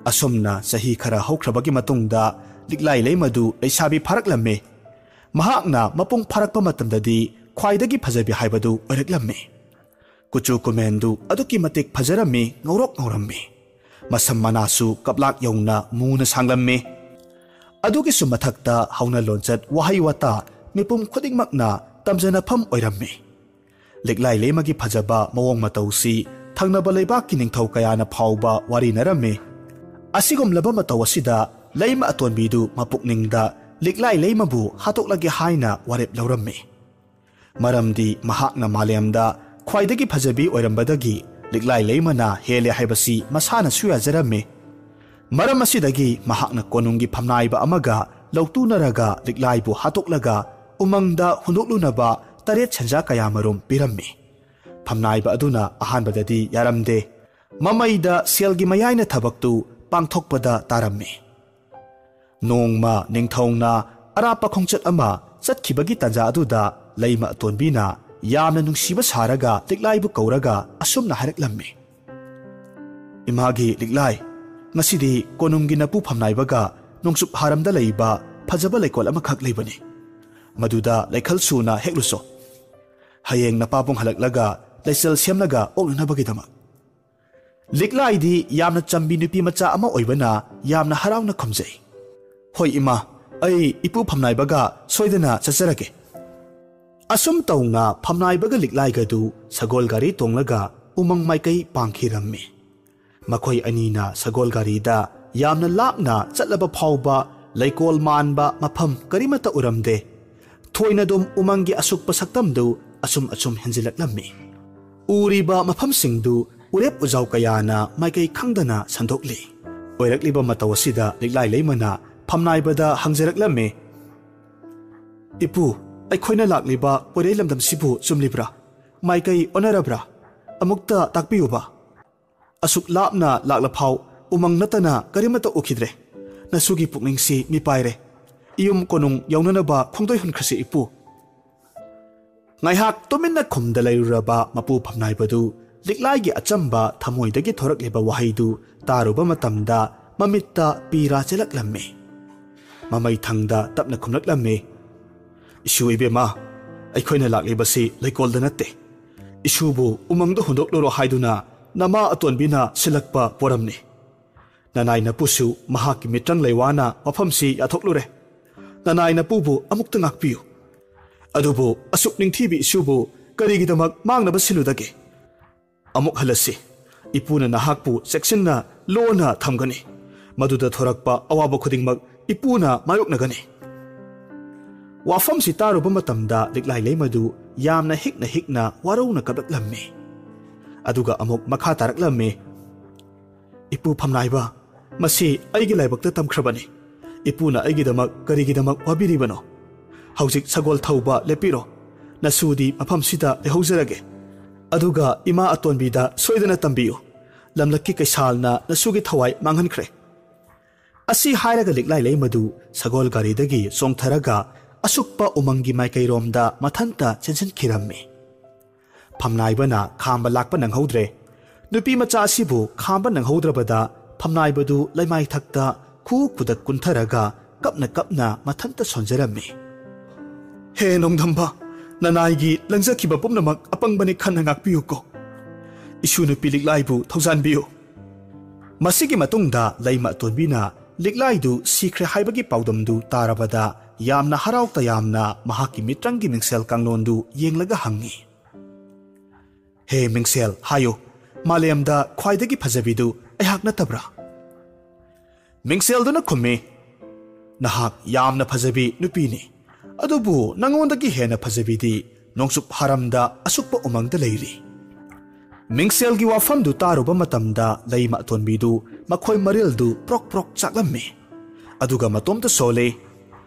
ꯑꯁꯨꯝꯅ ꯆꯍꯤ ꯈꯔ ꯍꯧꯈ꯭ꯔꯕꯒꯤ ꯃꯇꯨꯡꯗ ꯂꯤꯛꯂꯥꯏ ꯂꯩꯃꯗꯨ ꯂꯩꯁꯥꯕꯤ ꯐꯥꯔꯛꯂꯝꯃꯤ꯫ ꯃꯍꯥꯛꯅ ꯃꯄꯨꯡ ꯐꯥꯔꯛꯄ ꯃꯇꯝꯗꯗꯤ ꯈ꯭ꯋꯥꯏꯗꯒꯤ ꯐꯖꯕꯤ ꯍꯥꯏꯕꯗꯨ ꯑꯣꯏꯔꯛꯂꯝꯃꯤ꯫ ꯀꯨꯆꯨ ꯀꯨꯃꯦꯟꯗꯨ ꯑꯗꯨꯛꯀꯤ ꯃꯇꯤꯛ ꯐꯖꯔꯝꯃꯤ, ꯉꯧꯔꯣꯛ ꯉꯧꯔꯝꯃꯤ꯫ ꯃꯁꯝ ꯃꯅꯥꯁꯨ ꯀꯞꯂꯥꯛ ꯌꯧꯅ ꯃꯨꯅ ꯁꯥꯡꯂꯝꯃꯤ꯫ ꯑꯗꯨꯒꯤꯁꯨ ꯃꯊꯛꯇ ꯍꯧꯅ ꯂꯣꯟꯆꯠ, ꯋꯥꯍꯩ ꯋꯥꯇꯥ ꯃꯤꯄꯨꯝ ꯈꯨꯗꯤꯡꯃꯛꯅ ꯇꯝꯖꯅꯐꯝ ꯑꯣꯏꯔꯝꯃꯤ꯫ ꯂꯤꯛꯂꯥꯏ ꯂꯩꯃꯒꯤ ꯐꯖꯕ ꯃꯑꯣꯡ ꯃꯇꯧꯁꯤ ꯊꯪꯅꯕ ꯂꯩꯕꯥꯛꯀꯤ ꯅꯤꯡꯊꯧ ꯀꯌꯥꯅ ꯐꯥꯎꯕ ꯋꯥꯔꯤꯅꯔꯝꯃꯤ꯫ ꯑꯁꯤꯒꯨꯝꯂꯕ ꯃꯇꯧ ꯑꯁꯤꯗ ꯂꯩꯃ ꯑꯇꯣꯟꯕꯤꯗꯨ ꯃꯄꯨꯛꯅꯤꯡꯗ ꯂꯤꯛꯂꯥꯏ ꯂꯩꯃꯕꯨ ꯍꯥꯠꯇꯣꯛꯂꯒꯦ ꯍꯥꯏꯅ ꯋꯥꯔꯦꯞ ꯂꯧꯔꯝꯃꯤ꯫ ꯃꯔꯝꯗꯤ ꯃꯍꯥꯛꯅ ꯃꯥꯂꯦꯝꯗ ꯈ꯭ꯋꯥꯏꯗꯒꯤ ꯐꯖꯕꯤ ꯑꯣꯏꯔꯝꯕꯗꯒꯤ ꯂꯤꯛꯂꯥꯏ ꯂꯩꯃꯅ ꯍꯦꯜꯂꯦ ꯍꯥꯏꯕꯁꯤ ꯃꯁꯥꯅꯁꯨ ꯌꯥꯖꯔꯝꯃꯤ꯫ ꯃꯔꯝ ꯑꯁꯤꯗꯒꯤ ꯃꯍꯥꯛꯅ ꯀꯣꯅꯨꯡꯒꯤ ꯐꯝꯅꯥꯏꯕ ꯑꯃꯒ ꯂꯧꯇꯨꯅꯔꯒ ꯂꯤꯛꯂꯥꯏꯕꯨ ꯍꯥꯠꯇꯣꯛꯂꯒ ꯎꯃꯪꯗ ꯍꯨꯟꯗꯣꯛꯂꯨꯅꯕ ꯇꯔꯦꯠ ꯁꯟꯖꯥ ꯀꯌꯥꯃꯔꯨꯝ ꯄꯤꯔꯝꯃꯤ꯫ ꯐꯝꯅꯥꯏꯕ ꯑꯗꯨꯅ ꯑꯍꯥꯟꯕꯗꯗꯤ ꯌꯥꯔꯝꯗꯦ꯫ ꯃꯃꯩꯗ ꯁꯦꯜꯒꯤ ꯃꯌꯥꯏꯅ ꯊꯕꯛꯇꯨ ꯄꯥꯡꯊꯣꯛꯄꯗ ꯇꯥꯔꯝꯃꯤ꯫ ꯅꯣꯡꯃ ꯅꯤꯡꯊꯧꯅ ꯑꯔꯥꯞꯄ ꯈꯣꯡꯆꯠ ꯑꯃ ꯆꯠꯈꯤꯕꯒꯤ ꯇꯥꯟꯖꯥ ꯑꯗꯨꯗ ꯂꯩꯃ ꯑꯇꯣꯟꯕꯤꯅ ꯌꯥꯝꯅ ꯅꯨꯡꯁꯤꯕ ꯁꯥꯔꯒ ꯂꯤꯛꯂꯥꯏꯕꯨ ꯀꯧꯔꯒ ꯑꯁꯨꯝꯅ ꯍꯥꯏꯔꯛꯂꯝꯃꯤ, "ꯏꯃꯥꯒꯤ ꯂꯤꯛꯂꯥꯏ, ꯉꯁꯤꯗꯤ ꯀꯣꯅꯨꯡꯒꯤ ꯅꯄꯨ ꯐꯝꯅꯥꯏꯕꯒ ꯅꯣꯡꯆꯨꯞ ꯍꯥꯔꯝꯗ ꯂꯩꯕ ꯐꯖꯕ ꯂꯩꯀꯣꯜ ꯑꯃꯈꯛ ꯂꯩꯕꯅꯤ꯫ ꯃꯗꯨꯗ ꯂꯩꯈꯜ ꯁꯨꯅ ꯍꯦꯛꯂꯨꯆꯣ꯫ ꯍꯌꯦꯡ ꯅꯄꯥꯕꯨꯡ ꯍꯜꯂꯛꯂꯒ ꯂꯩꯆꯜ ꯁꯦꯝꯂꯒ ꯑꯣꯛꯅꯅꯕꯒꯤꯗꯃꯛ꯫" ꯂꯤꯛꯂꯥꯏꯗꯤ ꯌꯥꯝꯅ ꯆꯝꯕꯤ ꯅꯨꯄꯤ ꯃꯆꯥ ꯑꯃ ꯑꯣꯏꯕꯅ ꯌꯥꯝꯅ ꯍꯔꯥꯎꯅ ꯈꯨꯝꯖꯩ, "ꯍꯣꯏ ꯏꯃꯥ, ꯑꯩ ꯏꯄꯨ ꯐꯝꯅꯥꯏꯕꯒ ꯁꯣꯏꯗꯅ ꯆꯠꯆꯔꯒꯦ꯫" ꯑꯁꯨꯝ ꯇꯧꯅ ꯐꯝꯅꯥꯏꯕꯒ ꯂꯤꯛꯂꯥꯏꯒꯗꯨ ꯁꯒꯣꯜ ꯒꯥꯔꯤ ꯇꯣꯡꯂꯒ ꯎꯃꯪ ꯃꯥꯏꯀꯩ ꯄꯥꯡꯈꯤꯔꯝꯃꯤ꯫ ꯃꯈꯣꯏ ꯑꯅꯤꯅ ꯁꯒꯣꯜ ꯒꯥꯔꯤꯗ ꯌꯥꯝꯅ ꯂꯥꯞꯅ ꯆꯠꯂꯕ ꯐꯥꯎꯕ ꯂꯩꯀꯣꯜ ꯃꯥꯟꯕ ꯃꯐꯝ ꯀꯔꯤꯃꯠꯇ ꯎꯔꯝꯗꯦ꯫ ꯊꯣꯏꯅꯗꯨꯝ ꯎꯃꯪꯒꯤ ꯑꯁꯨꯛꯄ ꯁꯛꯇꯝꯗꯨ ꯑꯁꯨꯝ ꯑꯁꯨꯝ ꯍꯦꯟꯖꯤꯜꯂꯛꯂꯝꯃꯤ꯫ ꯎꯔꯤꯕ ꯃꯐꯝꯁꯤꯡꯗꯨ ꯎꯔꯦꯞ ꯎꯖꯥꯎ ꯀꯌꯥꯅ ꯃꯥꯏꯀꯩ ꯈꯪꯗꯅ ꯁꯟꯗꯣꯛꯂꯤ꯫ ꯑꯣꯏꯔꯛꯂꯤꯕ ꯃꯇꯧ ꯑꯁꯤꯗ ꯂꯤꯛꯂꯥꯏ ꯂꯩꯃꯅ ꯐꯝꯅꯥꯏꯕꯗ ꯍꯪꯖꯔꯛꯂꯝꯃꯤ, "ꯏꯄꯨ, ꯑꯩꯈꯣꯏꯅ ꯂꯥꯛꯂꯤꯕ ꯀꯣꯏꯔꯩ ꯂꯝꯗꯝꯁꯤꯕꯨ ꯆꯨꯝꯂꯤꯕ꯭ꯔꯥ? ꯃꯥꯏꯀꯩ ꯑꯣꯟꯅꯔꯕ꯭ꯔꯥ? ꯑꯃꯨꯛꯇ ꯇꯥꯛꯄꯤꯌꯨꯕ꯫" ꯑꯁꯨꯛ ꯂꯥꯞꯅ ꯂꯥꯛꯂꯐꯥꯎ ꯎꯃꯪ ꯅꯠꯇꯅ ꯀꯔꯤꯃꯠꯇ ꯎꯈꯤꯗ꯭ꯔꯦ꯫ ꯅꯁꯨꯒꯤ ꯄꯨꯛꯅꯤꯡꯁꯤ ꯃꯤꯄꯥꯏꯔꯦ꯫ ꯏꯌꯨꯝ ꯀꯣꯅꯨꯡ ꯌꯧꯅꯅꯕ ꯈꯣꯡꯗꯣꯏ ꯍꯨꯟꯈ꯭ꯔꯁꯤ, ꯏꯄꯨ꯫ ꯉꯥꯏꯍꯥꯛ ꯇꯨꯃꯤꯟꯅ ꯈꯨꯝꯗ ꯂꯩꯔꯨꯔꯕ ꯃꯄꯨ ꯐꯝꯅꯥꯏꯕꯗꯨ ꯂꯤꯛꯂꯥꯏꯒꯤ ꯑꯆꯝꯕ ꯊꯃꯣꯏꯗꯒꯤ ꯊꯣꯔꯛꯂꯤꯕ ꯋꯥꯍꯩꯗꯨ ꯇꯥꯔꯨꯕ ꯃꯇꯝꯗ ꯃꯃꯤꯠꯇ ꯄꯤꯔꯥ ꯆꯦꯜꯂꯛꯂꯝꯃꯤ꯫ ꯃꯃꯩ ꯊꯪꯗ ꯇꯞꯅ ꯈꯨꯝꯂꯛꯂꯝꯃꯤ, "ꯏꯁꯨ ꯏꯕꯦꯝꯃ, ꯑꯩꯈꯣꯏꯅ ꯂꯥꯛꯂꯤꯕꯁꯤ ꯂꯩꯀꯣꯜꯗ ꯅꯠꯇꯦ꯫ ꯏꯁꯨꯕꯨ ꯎꯃꯪꯗ ꯍꯨꯟꯗꯣꯛꯂꯨꯔꯣ ꯍꯥꯏꯗꯨꯅ ꯅꯃꯥ ꯑꯇꯣꯟꯕꯤꯅ ꯁꯤꯜꯂꯛꯄ ꯄꯣꯔꯝꯅꯤ꯫ ꯅꯅꯥꯏ ꯅꯄꯨꯁꯨ ꯃꯍꯥꯛꯀꯤ ꯃꯤꯇ꯭ꯔꯪ ꯂꯩꯋꯥꯅ ꯃꯐꯝꯁꯤ ꯌꯥꯊꯣꯛꯂꯨꯔꯦ꯫ ꯅꯅꯥꯏ ꯅꯄꯨꯕꯨ ꯑꯃꯨꯛꯇ ꯉꯥꯛꯄꯤꯌꯨ꯫ ꯑꯗꯨꯕꯨ ꯑꯁꯨꯛ ꯅꯤꯡꯊꯤꯕꯤ ꯏꯁꯨꯕꯨ ꯀꯔꯤꯒꯤꯗꯃꯛ ꯃꯥꯡꯅꯕ ꯁꯤꯜꯂꯨꯗꯒꯦ? ꯑꯃꯨꯛ ꯍꯜꯂꯁꯤ꯫ ꯏꯄꯨꯅ ꯅꯍꯥꯛꯄꯨ ꯆꯦꯛꯁꯤꯟꯅ ꯂꯣꯟꯅ ꯊꯝꯒꯅꯤ꯫ ꯃꯗꯨꯗ ꯊꯣꯔꯛꯄ ꯑꯋꯥꯕ ꯈꯨꯗꯤꯡꯃꯛ ꯏꯄꯨꯅ ꯃꯥꯌꯣꯛꯅꯒꯅꯤ꯫" ꯋꯥꯐꯝꯁꯤ ꯇꯥꯔꯨꯕ ꯃꯇꯝꯗ ꯂꯤꯛꯂꯥꯏ ꯂꯩꯃꯗꯨ ꯌꯥꯝꯅ ꯍꯤꯛꯅ ꯍꯤꯛꯅ ꯋꯥꯔꯧꯅ ꯀꯞꯂꯛꯂꯝꯃꯤ꯫ ꯑꯗꯨꯒ ꯑꯃꯨꯛ ꯃꯈꯥ ꯇꯥꯔꯛꯂꯝꯃꯤ, "ꯏꯄꯨ ꯐꯝꯅꯥꯏꯕ, ꯃꯁꯤ ꯑꯩꯒꯤ ꯂꯥꯏꯕꯛꯇ ꯇꯝꯈ꯭ꯔꯕꯅꯤ꯫ ꯏꯄꯨꯅ ꯑꯩꯒꯤꯗꯃꯛ ꯀꯔꯤꯒꯤꯗꯃꯛ ꯋꯥꯕꯤꯔꯤꯕꯅꯣ? ꯍꯧꯖꯤꯛ ꯁꯒꯣꯜ ꯊꯧꯕ ꯂꯦꯞꯄꯤꯔꯣ꯫ ꯅꯁꯨꯗꯤ ꯃꯐꯝꯁꯤꯗ ꯂꯩꯍꯧꯖꯔꯒꯦ꯫ ꯑꯗꯨꯒ ꯏꯃꯥ ꯑꯇꯣꯟꯕꯤꯗ ꯁꯣꯏꯗꯅ ꯇꯝꯕꯤꯌꯨ꯫ ꯂꯝꯂꯛꯀꯤ ꯀꯩꯁꯥꯜꯅ ꯅꯁꯨꯒꯤ ꯊꯋꯥꯏ ꯃꯥꯡꯍꯟꯈ꯭ꯔꯦ꯫" ꯑꯁꯤ ꯍꯥꯏꯔꯒ ꯂꯤꯛꯂꯥꯏ ꯂꯩꯃꯗꯨ ꯁꯒꯣꯜ ꯒꯥꯔꯤꯗꯒꯤ ꯆꯣꯡꯊꯔꯒ ꯑꯁꯨꯛꯄ ꯎꯃꯪꯒꯤ ꯃꯥꯏꯀꯩꯔꯣꯝꯗ ꯃꯊꯟꯇ ꯆꯦꯟꯁꯤꯟꯈꯤꯔꯝꯃꯤ꯫ ꯐꯝꯅꯥꯏꯕꯅ ꯈꯥꯝꯕ ꯂꯥꯛꯄ ꯅꯪꯍꯧꯗ꯭ꯔꯦ꯫ ꯅꯨꯄꯤ ꯃꯆꯥ ꯑꯁꯤꯕꯨ ꯈꯥꯝꯕ ꯅꯪꯍꯧꯗ꯭ꯔꯕꯗ ꯐꯝꯅꯥꯏꯕꯗꯨ ꯂꯩꯃꯥꯏꯊꯛꯇ ꯈꯨ ꯈꯨꯗꯛ ꯀꯨꯟꯊꯔꯒ ꯀꯞꯅ ꯀꯞꯅ ꯃꯊꯟꯇ ꯁꯣꯟꯖꯔꯝꯃꯤ꯫ "ꯍꯦ ꯅꯣꯡꯗꯝꯕ, ꯅꯅꯥꯏꯒꯤ ꯂꯪꯖꯈꯤꯕ ꯄꯨꯝꯅꯃꯛ ꯑꯄꯪꯕꯅꯤ ꯈꯟꯅ ꯉꯥꯛꯄꯤꯌꯨꯀꯣ꯫ ꯏꯁꯨ ꯅꯨꯄꯤ ꯂꯤꯛꯂꯥꯏꯕꯨ ꯊꯧꯖꯥꯟꯕꯤꯌꯨ꯫" ꯃꯁꯤꯒꯤ ꯃꯇꯨꯡꯗ ꯂꯩꯃ ꯑꯇꯣꯟꯕꯤꯅ ꯂꯤꯛꯂꯥꯏꯗꯨ ꯁꯤꯈ꯭ꯔꯦ ꯍꯥꯏꯕꯒꯤ ꯄꯥꯎꯗꯝꯗꯨ ꯇꯥꯔꯕꯗ ꯌꯥꯝꯅ ꯍꯔꯥꯎ ꯇꯌꯥꯝꯅ ꯃꯍꯥꯛꯀꯤ ꯃꯤꯇ꯭ꯔꯪꯒꯤ ꯃꯤꯡꯁꯦꯜ ꯀꯥꯡꯂꯣꯟꯗꯨ ꯌꯦꯡꯂꯒ ꯍꯪꯉꯤ, "ꯍꯦ ꯃꯤꯡꯁꯦꯜ, ꯍꯥꯏꯌꯨ, ꯃꯥꯂꯦꯝꯗ ꯈ꯭ꯋꯥꯏꯗꯒꯤ ꯐꯖꯕꯤꯗꯨ ꯑꯩꯍꯥꯛ ꯅꯠꯇꯕ꯭ꯔꯥ?" ꯃꯤꯡꯁꯦꯜꯗꯨꯅ ꯈꯨꯝꯃꯤ, "ꯅꯍꯥꯛ ꯌꯥꯝꯅ ꯐꯖꯕꯤ ꯅꯨꯄꯤꯅꯤ, ꯑꯗꯨꯕꯨ ꯅꯉꯣꯟꯗꯒꯤ ꯍꯦꯟꯅ ꯐꯖꯕꯤꯗꯤ ꯅꯣꯡꯆꯨꯞ ꯍꯥꯔꯝꯗ ꯑꯁꯨꯛꯄ ꯎꯃꯪꯗ ꯂꯩꯔꯤ꯫" ꯃꯤꯡꯁꯦꯜꯒꯤ ꯋꯥꯐꯝꯗꯨ ꯇꯥꯔꯨꯕ ꯃꯇꯝꯗ ꯂꯩꯃ ꯑꯇꯣꯟꯕꯤꯗꯨ ꯃꯈꯣꯏ ꯃꯔꯤꯜꯗꯨ ꯄ꯭ꯔꯣꯛ ꯄ꯭ꯔꯣꯛ ꯆꯥꯛꯂꯝꯃꯤ꯫ ꯑꯗꯨꯒ ꯃꯇꯣꯝꯇ ꯁꯣꯜꯂꯤ,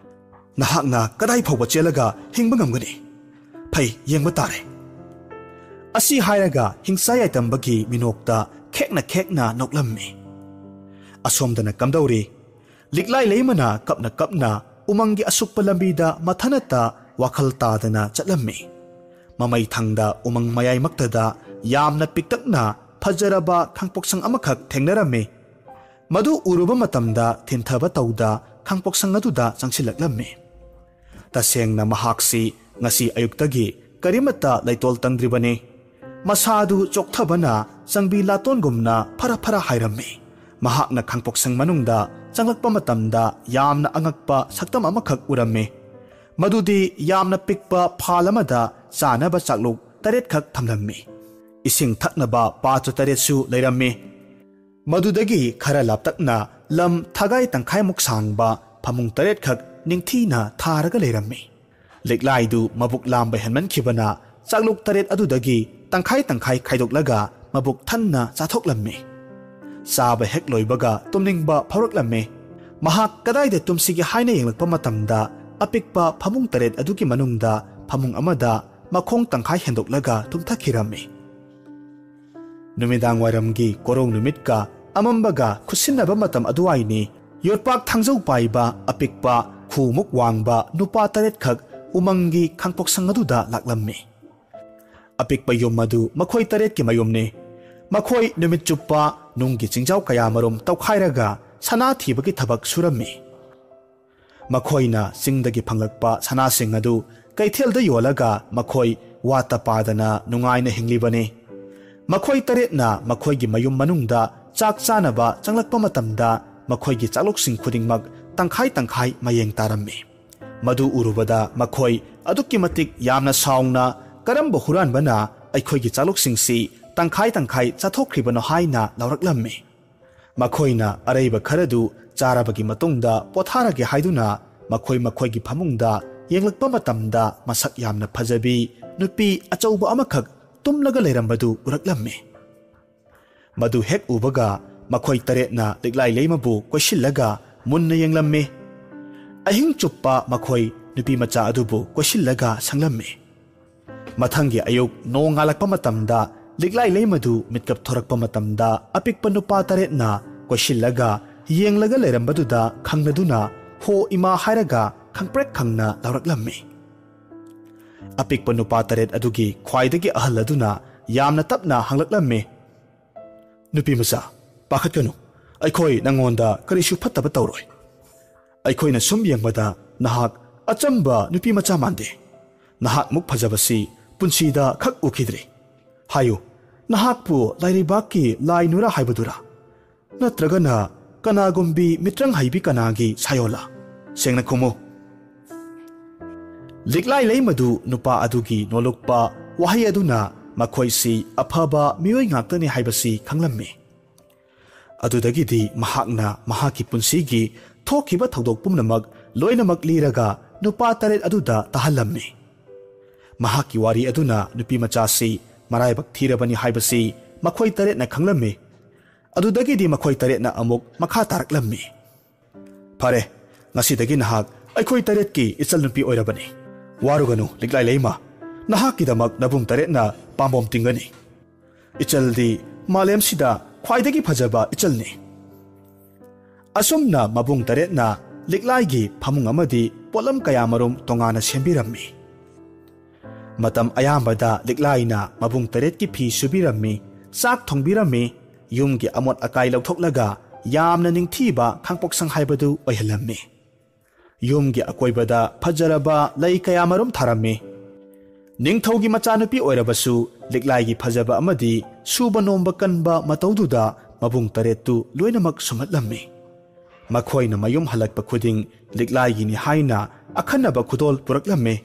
"ꯅꯍꯥꯛꯅ ꯀꯗꯥꯏ ꯐꯥꯎꯕ ꯆꯦꯜꯂꯒ ꯍꯤꯡꯕ ꯉꯝꯒꯅꯤ? ꯐꯩ, ꯌꯦꯡꯕ ꯇꯥꯔꯦ꯫" ꯑꯁꯤ ꯍꯥꯏꯔꯒ ꯍꯤꯡꯆꯥ ꯌꯥꯏꯇꯝꯕꯒꯤ ꯃꯤꯅꯣꯛꯇ ꯈꯦꯛꯅ ꯈꯦꯛꯅ ꯅꯣꯛꯂꯝꯃꯤ꯫ ꯑꯁꯣꯝꯗꯅ ꯀꯝꯗꯧꯔꯤ? ꯂꯤꯛꯂꯥꯏ ꯂꯩꯃꯅ ꯀꯞꯅ ꯀꯞꯅ ꯎꯃꯪꯒꯤ ꯑꯁꯨꯛꯄ ꯂꯝꯕꯤꯗ ꯃꯊꯅꯇ ꯋꯥꯈꯜ ꯇꯥꯗꯅ ꯆꯠꯂꯝꯃꯤ꯫ ꯃꯃꯩ ꯊꯪꯗ ꯎꯃꯪ ꯃꯌꯥꯏꯃꯛꯇꯗ ꯌꯥꯝꯅ ꯄꯤꯛꯇꯛꯅ ꯐꯖꯔꯕ ꯈꯥꯡꯄꯣꯛꯁꯪ ꯑꯃꯈꯛ ꯊꯦꯡꯅꯔꯝꯃꯤ꯫ ꯃꯗꯨ ꯎꯔꯨꯕ ꯃꯇꯝꯗ ꯊꯤꯟꯊꯕ ꯇꯧꯗ ꯈꯥꯡꯄꯣꯛꯁꯪ ꯑꯗꯨꯗ ꯆꯪꯁꯤꯜꯂꯛꯂꯝꯃꯤ꯫ ꯇꯁꯦꯡꯅ ꯃꯍꯥꯛꯁꯤ ꯉꯁꯤ ꯑꯌꯨꯛꯇꯒꯤ ꯀꯔꯤꯃꯠꯇ ꯂꯩꯇꯣꯜ ꯇꯪꯗ꯭ꯔꯤꯕꯅꯤ꯫ ꯃꯁꯥꯗꯨ ꯆꯣꯛꯊꯕꯅ ꯆꯪꯕꯤ ꯂꯥꯇꯣꯟꯒꯨꯝꯅ ꯐꯔ ꯐꯔ ꯍꯥꯏꯔꯝꯃꯤ꯫ ꯃꯍꯥꯛꯅ ꯈꯥꯡꯄꯣꯛꯁꯪ ꯃꯅꯨꯡꯗ ꯆꯪꯂꯛꯄ ꯃꯇꯝꯗ ꯌꯥꯝꯅ ꯑꯉꯛꯄ ꯁꯛꯇꯝ ꯑꯃꯈꯛ ꯎꯔꯝꯃꯤ꯫ ꯃꯗꯨꯗꯤ ꯌꯥꯝꯅ ꯄꯤꯛꯄ ꯐꯥꯜ ꯑꯃꯗ ꯆꯥꯅꯕ ꯆꯥꯛꯂꯨꯛ ꯇꯔꯦꯠꯈꯛ ꯊꯝꯂꯝꯃꯤ꯫ ꯏꯁꯤꯡ ꯊꯛꯅꯕ ꯄꯥꯇ꯭ꯔ ꯇꯔꯦꯠꯁꯨ ꯂꯩꯔꯝꯃꯤ꯫ ꯃꯗꯨꯗꯒꯤ ꯈꯔ ꯂꯥꯞꯇꯛꯅ ꯂꯝ ꯊꯒꯥꯏ ꯇꯪꯈꯥꯏꯃꯨꯛ ꯁꯥꯡꯕ ꯐꯃꯨꯡ ꯇꯔꯦꯠꯈꯛ ꯅꯤꯡꯊꯤꯅ ꯊꯥꯔꯒ ꯂꯩꯔꯝꯃꯤ꯫ ꯂꯤꯛꯂꯥꯏꯗꯨ ꯃꯕꯨꯛ ꯂꯥꯝꯕ ꯍꯦꯟꯃꯟꯈꯤꯕꯅ ꯆꯥꯛꯂꯨꯛ ꯇꯔꯦꯠ ꯑꯗꯨꯗꯒꯤ ꯇꯪꯈꯥꯏ ꯇꯪꯈꯥꯏ ꯈꯥꯏꯗꯣꯛꯂꯒ ꯃꯕꯨꯛ ꯊꯟꯅ ꯆꯥꯊꯣꯛꯂꯝꯃꯤ꯫ ꯆꯥꯕ ꯍꯦꯛ ꯂꯣꯏꯕꯒ ꯇꯨꯝꯅꯤꯡꯕ ꯐꯥꯎꯔꯛꯂꯝꯃꯤ꯫ ꯃꯍꯥꯛ ꯀꯗꯥꯏꯗ ꯇꯨꯝꯁꯤꯒꯦ ꯍꯥꯏꯅ ꯌꯦꯡꯂꯛꯄ ꯃꯇꯝꯗ ꯑꯄꯤꯛꯄ ꯐꯃꯨꯡ ꯇꯔꯦꯠ ꯑꯗꯨꯒꯤ ꯃꯅꯨꯡꯗ ꯐꯃꯨꯡ ꯑꯃꯗ ꯃꯈꯣꯡ ꯇꯪꯈꯥꯏ ꯍꯦꯟꯗꯣꯛꯂꯒ ꯇꯨꯝꯊꯈꯤꯔꯝꯃꯤ꯫ ꯅꯨꯃꯤꯗꯥꯡ ꯋꯥꯏꯔꯝꯒꯤ ꯀꯣꯔꯧ ꯅꯨꯃꯤꯠꯀ ꯑꯃꯝꯕꯒ ꯈꯨꯠꯁꯤꯟꯅꯕ ꯃꯇꯝ ꯑꯗꯨꯋꯥꯏꯅꯤ꯫ ꯌꯣꯠꯄꯥꯛ ꯊꯥꯡꯖꯧ ꯄꯥꯏꯕ ꯑꯄꯤꯛꯄ ꯈꯨꯃꯨꯛ ꯋꯥꯡꯕ ꯅꯨꯄꯥ ꯇꯔꯦꯠꯈꯛ ꯎꯃꯪꯒꯤ ꯈꯥꯡꯄꯣꯛꯁꯪ ꯑꯗꯨꯗ ꯂꯥꯛꯂꯝꯃꯤ꯫ ꯑꯄꯤꯛꯄ ꯌꯨꯝ ꯑꯗꯨ ꯃꯈꯣꯏ ꯇꯔꯦꯠꯀꯤ ꯃꯌꯨꯝꯅꯤ꯫ ꯃꯈꯣꯏ ꯅꯨꯃꯤꯠ ꯆꯨꯞꯄ ꯅꯨꯡꯒꯤ ꯆꯤꯡꯖꯥꯎ ꯀꯌꯥꯃꯔꯨꯝ ꯇꯧꯈꯥꯏꯔꯒ ꯁꯅꯥ ꯊꯤꯕꯒꯤ ꯊꯕꯛ ꯁꯨꯔꯝꯃꯤ꯫ ꯃꯈꯣꯏꯅ ꯆꯤꯡꯗꯒꯤ ꯐꯪꯂꯛꯄ ꯁꯅꯥꯁꯤꯡ ꯑꯗꯨ ꯀꯩꯊꯦꯜꯗ ꯌꯣꯜꯂꯒ ꯃꯈꯣꯏ ꯋꯥꯠꯇ ꯄꯥꯗꯅ ꯅꯨꯡꯉꯥꯏꯅ ꯍꯤꯡꯂꯤꯕꯅꯤ꯫ ꯃꯈꯣꯏ ꯇꯔꯦꯠꯅ ꯃꯈꯣꯏꯒꯤ ꯃꯌꯨꯝ ꯃꯅꯨꯡꯗ ꯆꯥꯛ ꯆꯥꯅꯕ ꯆꯪꯂꯛꯄ ꯃꯇꯝꯗ ꯃꯈꯣꯏꯒꯤ ꯆꯥꯛꯂꯨꯛꯁꯤꯡ ꯈꯨꯗꯤꯡꯃꯛ ꯇꯪꯈꯥꯏ ꯇꯪꯈꯥꯏ ꯃꯌꯦꯡ ꯇꯥꯔꯝꯃꯤ꯫ ꯃꯗꯨ ꯎꯔꯨꯕꯗ ꯃꯈꯣꯏ ꯑꯗꯨꯛꯀꯤ ꯃꯇꯤꯛ ꯌꯥꯝꯅ ꯁꯥꯎꯅ, "ꯀꯔꯝꯕ ꯍꯨꯔꯥꯟꯕꯅ ꯑꯩꯈꯣꯏꯒꯤ ꯆꯥꯛꯂꯨꯛꯁꯤꯡꯁꯤ ꯇꯪꯈꯥꯏ ꯇꯪꯈꯥꯏ ꯆꯥꯊꯣꯛꯈ꯭ꯔꯤꯕꯅꯣ?" ꯍꯥꯏꯅ ꯂꯥꯎꯔꯛꯂꯝꯃꯤ꯫ ꯃꯈꯣꯏꯅ ꯑꯔꯩꯕ ꯈꯔꯗꯨ ꯆꯥꯔꯕꯒꯤ ꯃꯇꯨꯡꯗ ꯄꯣꯊꯥꯔꯒꯦ ꯍꯥꯏꯗꯨꯅ ꯃꯈꯣꯏ ꯃꯈꯣꯏꯒꯤ ꯐꯃꯨꯡꯗ ꯌꯦꯡꯂꯛꯄ ꯃꯇꯝꯗ ꯃꯁꯛ ꯌꯥꯝꯅ ꯐꯖꯕꯤ ꯅꯨꯄꯤ ꯑꯆꯧꯕ ꯑꯃꯈꯛ ꯇꯨꯝꯂꯒ ꯂꯩꯔꯝꯕꯗꯨ ꯎꯔꯛꯂꯝꯃꯤ꯫ ꯃꯗꯨ ꯍꯦꯛ ꯎꯕꯒ ꯃꯈꯣꯏ ꯇꯔꯦꯠꯅ ꯂꯤꯛꯂꯥꯏ ꯂꯩꯃꯕꯨ ꯀꯣꯏꯁꯤꯜꯂꯒ ꯃꯨꯟꯅ ꯌꯦꯡꯂꯝꯃꯤ꯫ ꯑꯍꯤꯡ ꯆꯨꯞꯄ ꯃꯈꯣꯏ ꯅꯨꯄꯤ ꯃꯆꯥ ꯑꯗꯨꯕꯨ ꯀꯣꯏꯁꯤꯜꯂꯒ ꯁꯪꯂꯝꯃꯤ꯫ ꯃꯊꯪꯒꯤ ꯑꯌꯨꯛ ꯅꯣꯡ ꯉꯥꯜꯂꯛꯄ ꯃꯇꯝꯗ ꯂꯤꯛꯂꯥꯏ ꯂꯩꯃꯗꯨ ꯃꯤꯠꯀꯞ ꯊꯣꯔꯛꯄ ꯃꯇꯝꯗ ꯑꯄꯤꯛꯄ ꯅꯨꯄꯥ ꯇꯔꯦꯠꯅ ꯀꯣꯏꯁꯤꯜꯂꯒ ꯌꯦꯡꯂꯒ ꯂꯩꯔꯝꯕꯗꯨꯗ ꯈꯪꯂꯗꯨꯅ "ꯍꯣ ꯏꯃꯥ" ꯍꯥꯏꯔꯒ ꯈꯪꯄ꯭ꯔꯦꯛ ꯈꯪꯅ ꯂꯥꯎꯔꯛꯂꯝꯃꯤ꯫ ꯑꯄꯤꯛꯄ ꯅꯨꯄꯥ ꯇꯔꯦꯠ ꯑꯗꯨꯒꯤ ꯈ꯭ꯋꯥꯏꯗꯒꯤ ꯑꯍꯜ ꯑꯗꯨꯅ ꯌꯥꯝꯅ ꯇꯞꯅ ꯍꯪꯂꯛꯂꯝꯃꯤ, "ꯅꯨꯄꯤ ꯃꯆꯥ, ꯄꯥꯈꯠꯀꯅꯨ, ꯑꯩꯈꯣꯏ ꯅꯪꯉꯣꯟꯗ ꯀꯔꯤꯁꯨ ꯐꯠꯇꯕ ꯇꯧꯔꯣꯏ꯫ ꯑꯩꯈꯣꯏꯅ ꯁꯨꯝ ꯌꯦꯡꯕꯗ ꯅꯍꯥꯛ ꯑꯆꯝꯕ ꯅꯨꯄꯤ ꯃꯆꯥ ꯃꯥꯟꯗꯦ꯫ ꯅꯍꯥꯛꯃꯨꯛ ꯐꯖꯕꯁꯤ ꯄꯨꯟꯁꯤꯗ ꯈꯛ ꯎꯈꯤꯗ꯭ꯔꯤ꯫ ꯍꯥꯏꯌꯨ, ꯅꯍꯥꯛꯄꯨ ꯂꯥꯏꯔꯩꯕꯥꯛꯀꯤ ꯂꯥꯏ ꯅꯨꯔꯥ ꯍꯥꯏꯕꯗꯨꯔꯥ? ꯅꯠꯇ꯭ꯔꯒꯅ ꯀꯅꯥꯒꯨꯝꯕꯤ ꯃꯤꯇ꯭ꯔꯪ ꯍꯩꯕꯤ ꯀꯅꯥꯒꯤ ꯁꯥꯌꯣꯜꯂꯥ? ꯁꯦꯡꯅ ꯈꯨꯝꯃꯨ꯫" ꯂꯤꯛꯂꯥꯏ ꯂꯩꯃꯗꯨ ꯅꯨꯄꯥ ꯑꯗꯨꯒꯤ ꯅꯣꯂꯨꯛꯄ ꯋꯥꯍꯩ ꯑꯗꯨꯅ ꯃꯈꯣꯏꯁꯤ ꯑꯐꯕ ꯃꯤꯑꯣꯏ ꯉꯥꯛꯇꯅꯤ ꯍꯥꯏꯕꯁꯤ ꯈꯪꯂꯝꯃꯤ꯫ ꯑꯗꯨꯗꯒꯤꯗꯤ ꯃꯍꯥꯛꯅ ꯃꯍꯥꯛꯀꯤ ꯄꯨꯟꯁꯤꯒꯤ ꯊꯣꯛꯈꯤꯕ ꯊꯧꯗꯣꯛ ꯄꯨꯝꯅꯃꯛ ꯂꯣꯏꯅꯃꯛ ꯂꯤꯔꯒ ꯅꯨꯄꯥ ꯇꯔꯦꯠ ꯑꯗꯨꯗ ꯇꯥꯍꯜꯂꯝꯃꯤ꯫ ꯃꯍꯥꯛꯀꯤ ꯋꯥꯔꯤ ꯑꯗꯨꯅ ꯅꯨꯄꯤ ꯃꯆꯥꯁꯤ ꯃꯔꯥꯏꯕꯛ ꯊꯤꯔꯕꯅꯤ ꯍꯥꯏꯕꯁꯤ ꯃꯈꯣꯏ ꯇꯔꯦꯠꯅ ꯈꯪꯂꯝꯃꯤ꯫ ꯑꯗꯨꯗꯒꯤꯗꯤ ꯃꯈꯣꯏ ꯇꯔꯦꯠꯅ ꯑꯃꯨꯛ ꯃꯈꯥ ꯇꯥꯔꯛꯂꯝꯃꯤ, "ꯐꯔꯦ, ꯉꯁꯤꯗꯒꯤ ꯅꯍꯥꯛ ꯑꯩꯈꯣꯏ ꯇꯔꯦꯠꯀꯤ ꯏꯆꯜꯅꯨꯄꯤ ꯑꯣꯏꯔꯕꯅꯤ꯫ ꯋꯥꯔꯨꯒꯅꯨ ꯂꯤꯛꯂꯥꯏ ꯂꯩꯃ, ꯅꯍꯥꯛꯀꯤꯗꯃꯛ ꯅꯕꯨꯡ ꯇꯔꯦꯠꯅ ꯄꯥꯝꯕꯣꯝ ꯇꯤꯡꯒꯅꯤ꯫ ꯏꯆꯜꯗꯤ ꯃꯥꯂꯦꯝꯁꯤꯗ ꯈ꯭ꯋꯥꯏꯗꯒꯤ ꯐꯖꯕ ꯏꯆꯜꯅꯤ꯫" ꯑꯁꯨꯝꯅ ꯃꯕꯨꯡ ꯇꯔꯦꯠꯅ ꯂꯤꯛꯂꯥꯏꯒꯤ ꯐꯃꯨꯡ ꯑꯃꯗꯤ ꯄꯣꯠꯂꯝ ꯀꯌꯥꯃꯔꯨꯝ ꯇꯣꯉꯥꯟꯅ ꯁꯦꯝꯕꯤꯔꯝꯃꯤ꯫ ꯃꯇꯝ ꯑꯌꯥꯝꯕꯗ ꯂꯤꯛꯂꯥꯏꯅ ꯃꯕꯨꯡ ꯇꯔꯦꯠꯀꯤ ꯐꯤ ꯁꯨꯕꯤꯔꯝꯃꯤ, ꯆꯥꯛ ꯊꯣꯡꯕꯤꯔꯝꯃꯤ, ꯌꯨꯝꯒꯤ ꯑꯃꯣꯠ ꯑꯀꯥꯏ ꯂꯧꯊꯣꯛꯂꯒ ꯌꯥꯝꯅ ꯅꯤꯡꯊꯤꯕ ꯈꯥꯡꯄꯣꯛꯁꯪ ꯍꯥꯏꯕꯗꯨ ꯑꯣꯏꯍꯜꯂꯝꯃꯤ꯫ ꯌꯨꯝꯒꯤ ꯑꯀꯣꯏꯕꯗ ꯐꯖꯔꯕ ꯂꯩ ꯀꯌꯥꯃꯔꯨꯝ ꯊꯥꯔꯝꯃꯤ꯫ ꯅꯤꯡꯊꯧꯒꯤ ꯃꯆꯥꯅꯨꯄꯤ ꯑꯣꯏꯔꯕꯁꯨ ꯂꯤꯛꯂꯥꯏꯒꯤ ꯐꯖꯕ ꯑꯃꯗꯤ ꯁꯨꯕ ꯅꯣꯝꯕ ꯀꯟꯕ ꯃꯇꯧꯗꯨꯗ ꯃꯕꯨꯡ ꯇꯔꯦꯠꯇꯨ ꯂꯣꯏꯅꯃꯛ ꯁꯨꯝꯍꯠꯂꯝꯃꯤ꯫ ꯃꯈꯣꯏꯅ ꯃꯌꯨꯝ ꯍꯜꯂꯛꯄ ꯈꯨꯗꯤꯡ ꯂꯤꯛꯂꯥꯏꯒꯤꯅꯤ ꯍꯥꯏꯅ ꯑꯈꯟꯅꯕ ꯈꯨꯗꯣꯜ ꯄꯨꯔꯛꯂꯝꯃꯤ꯫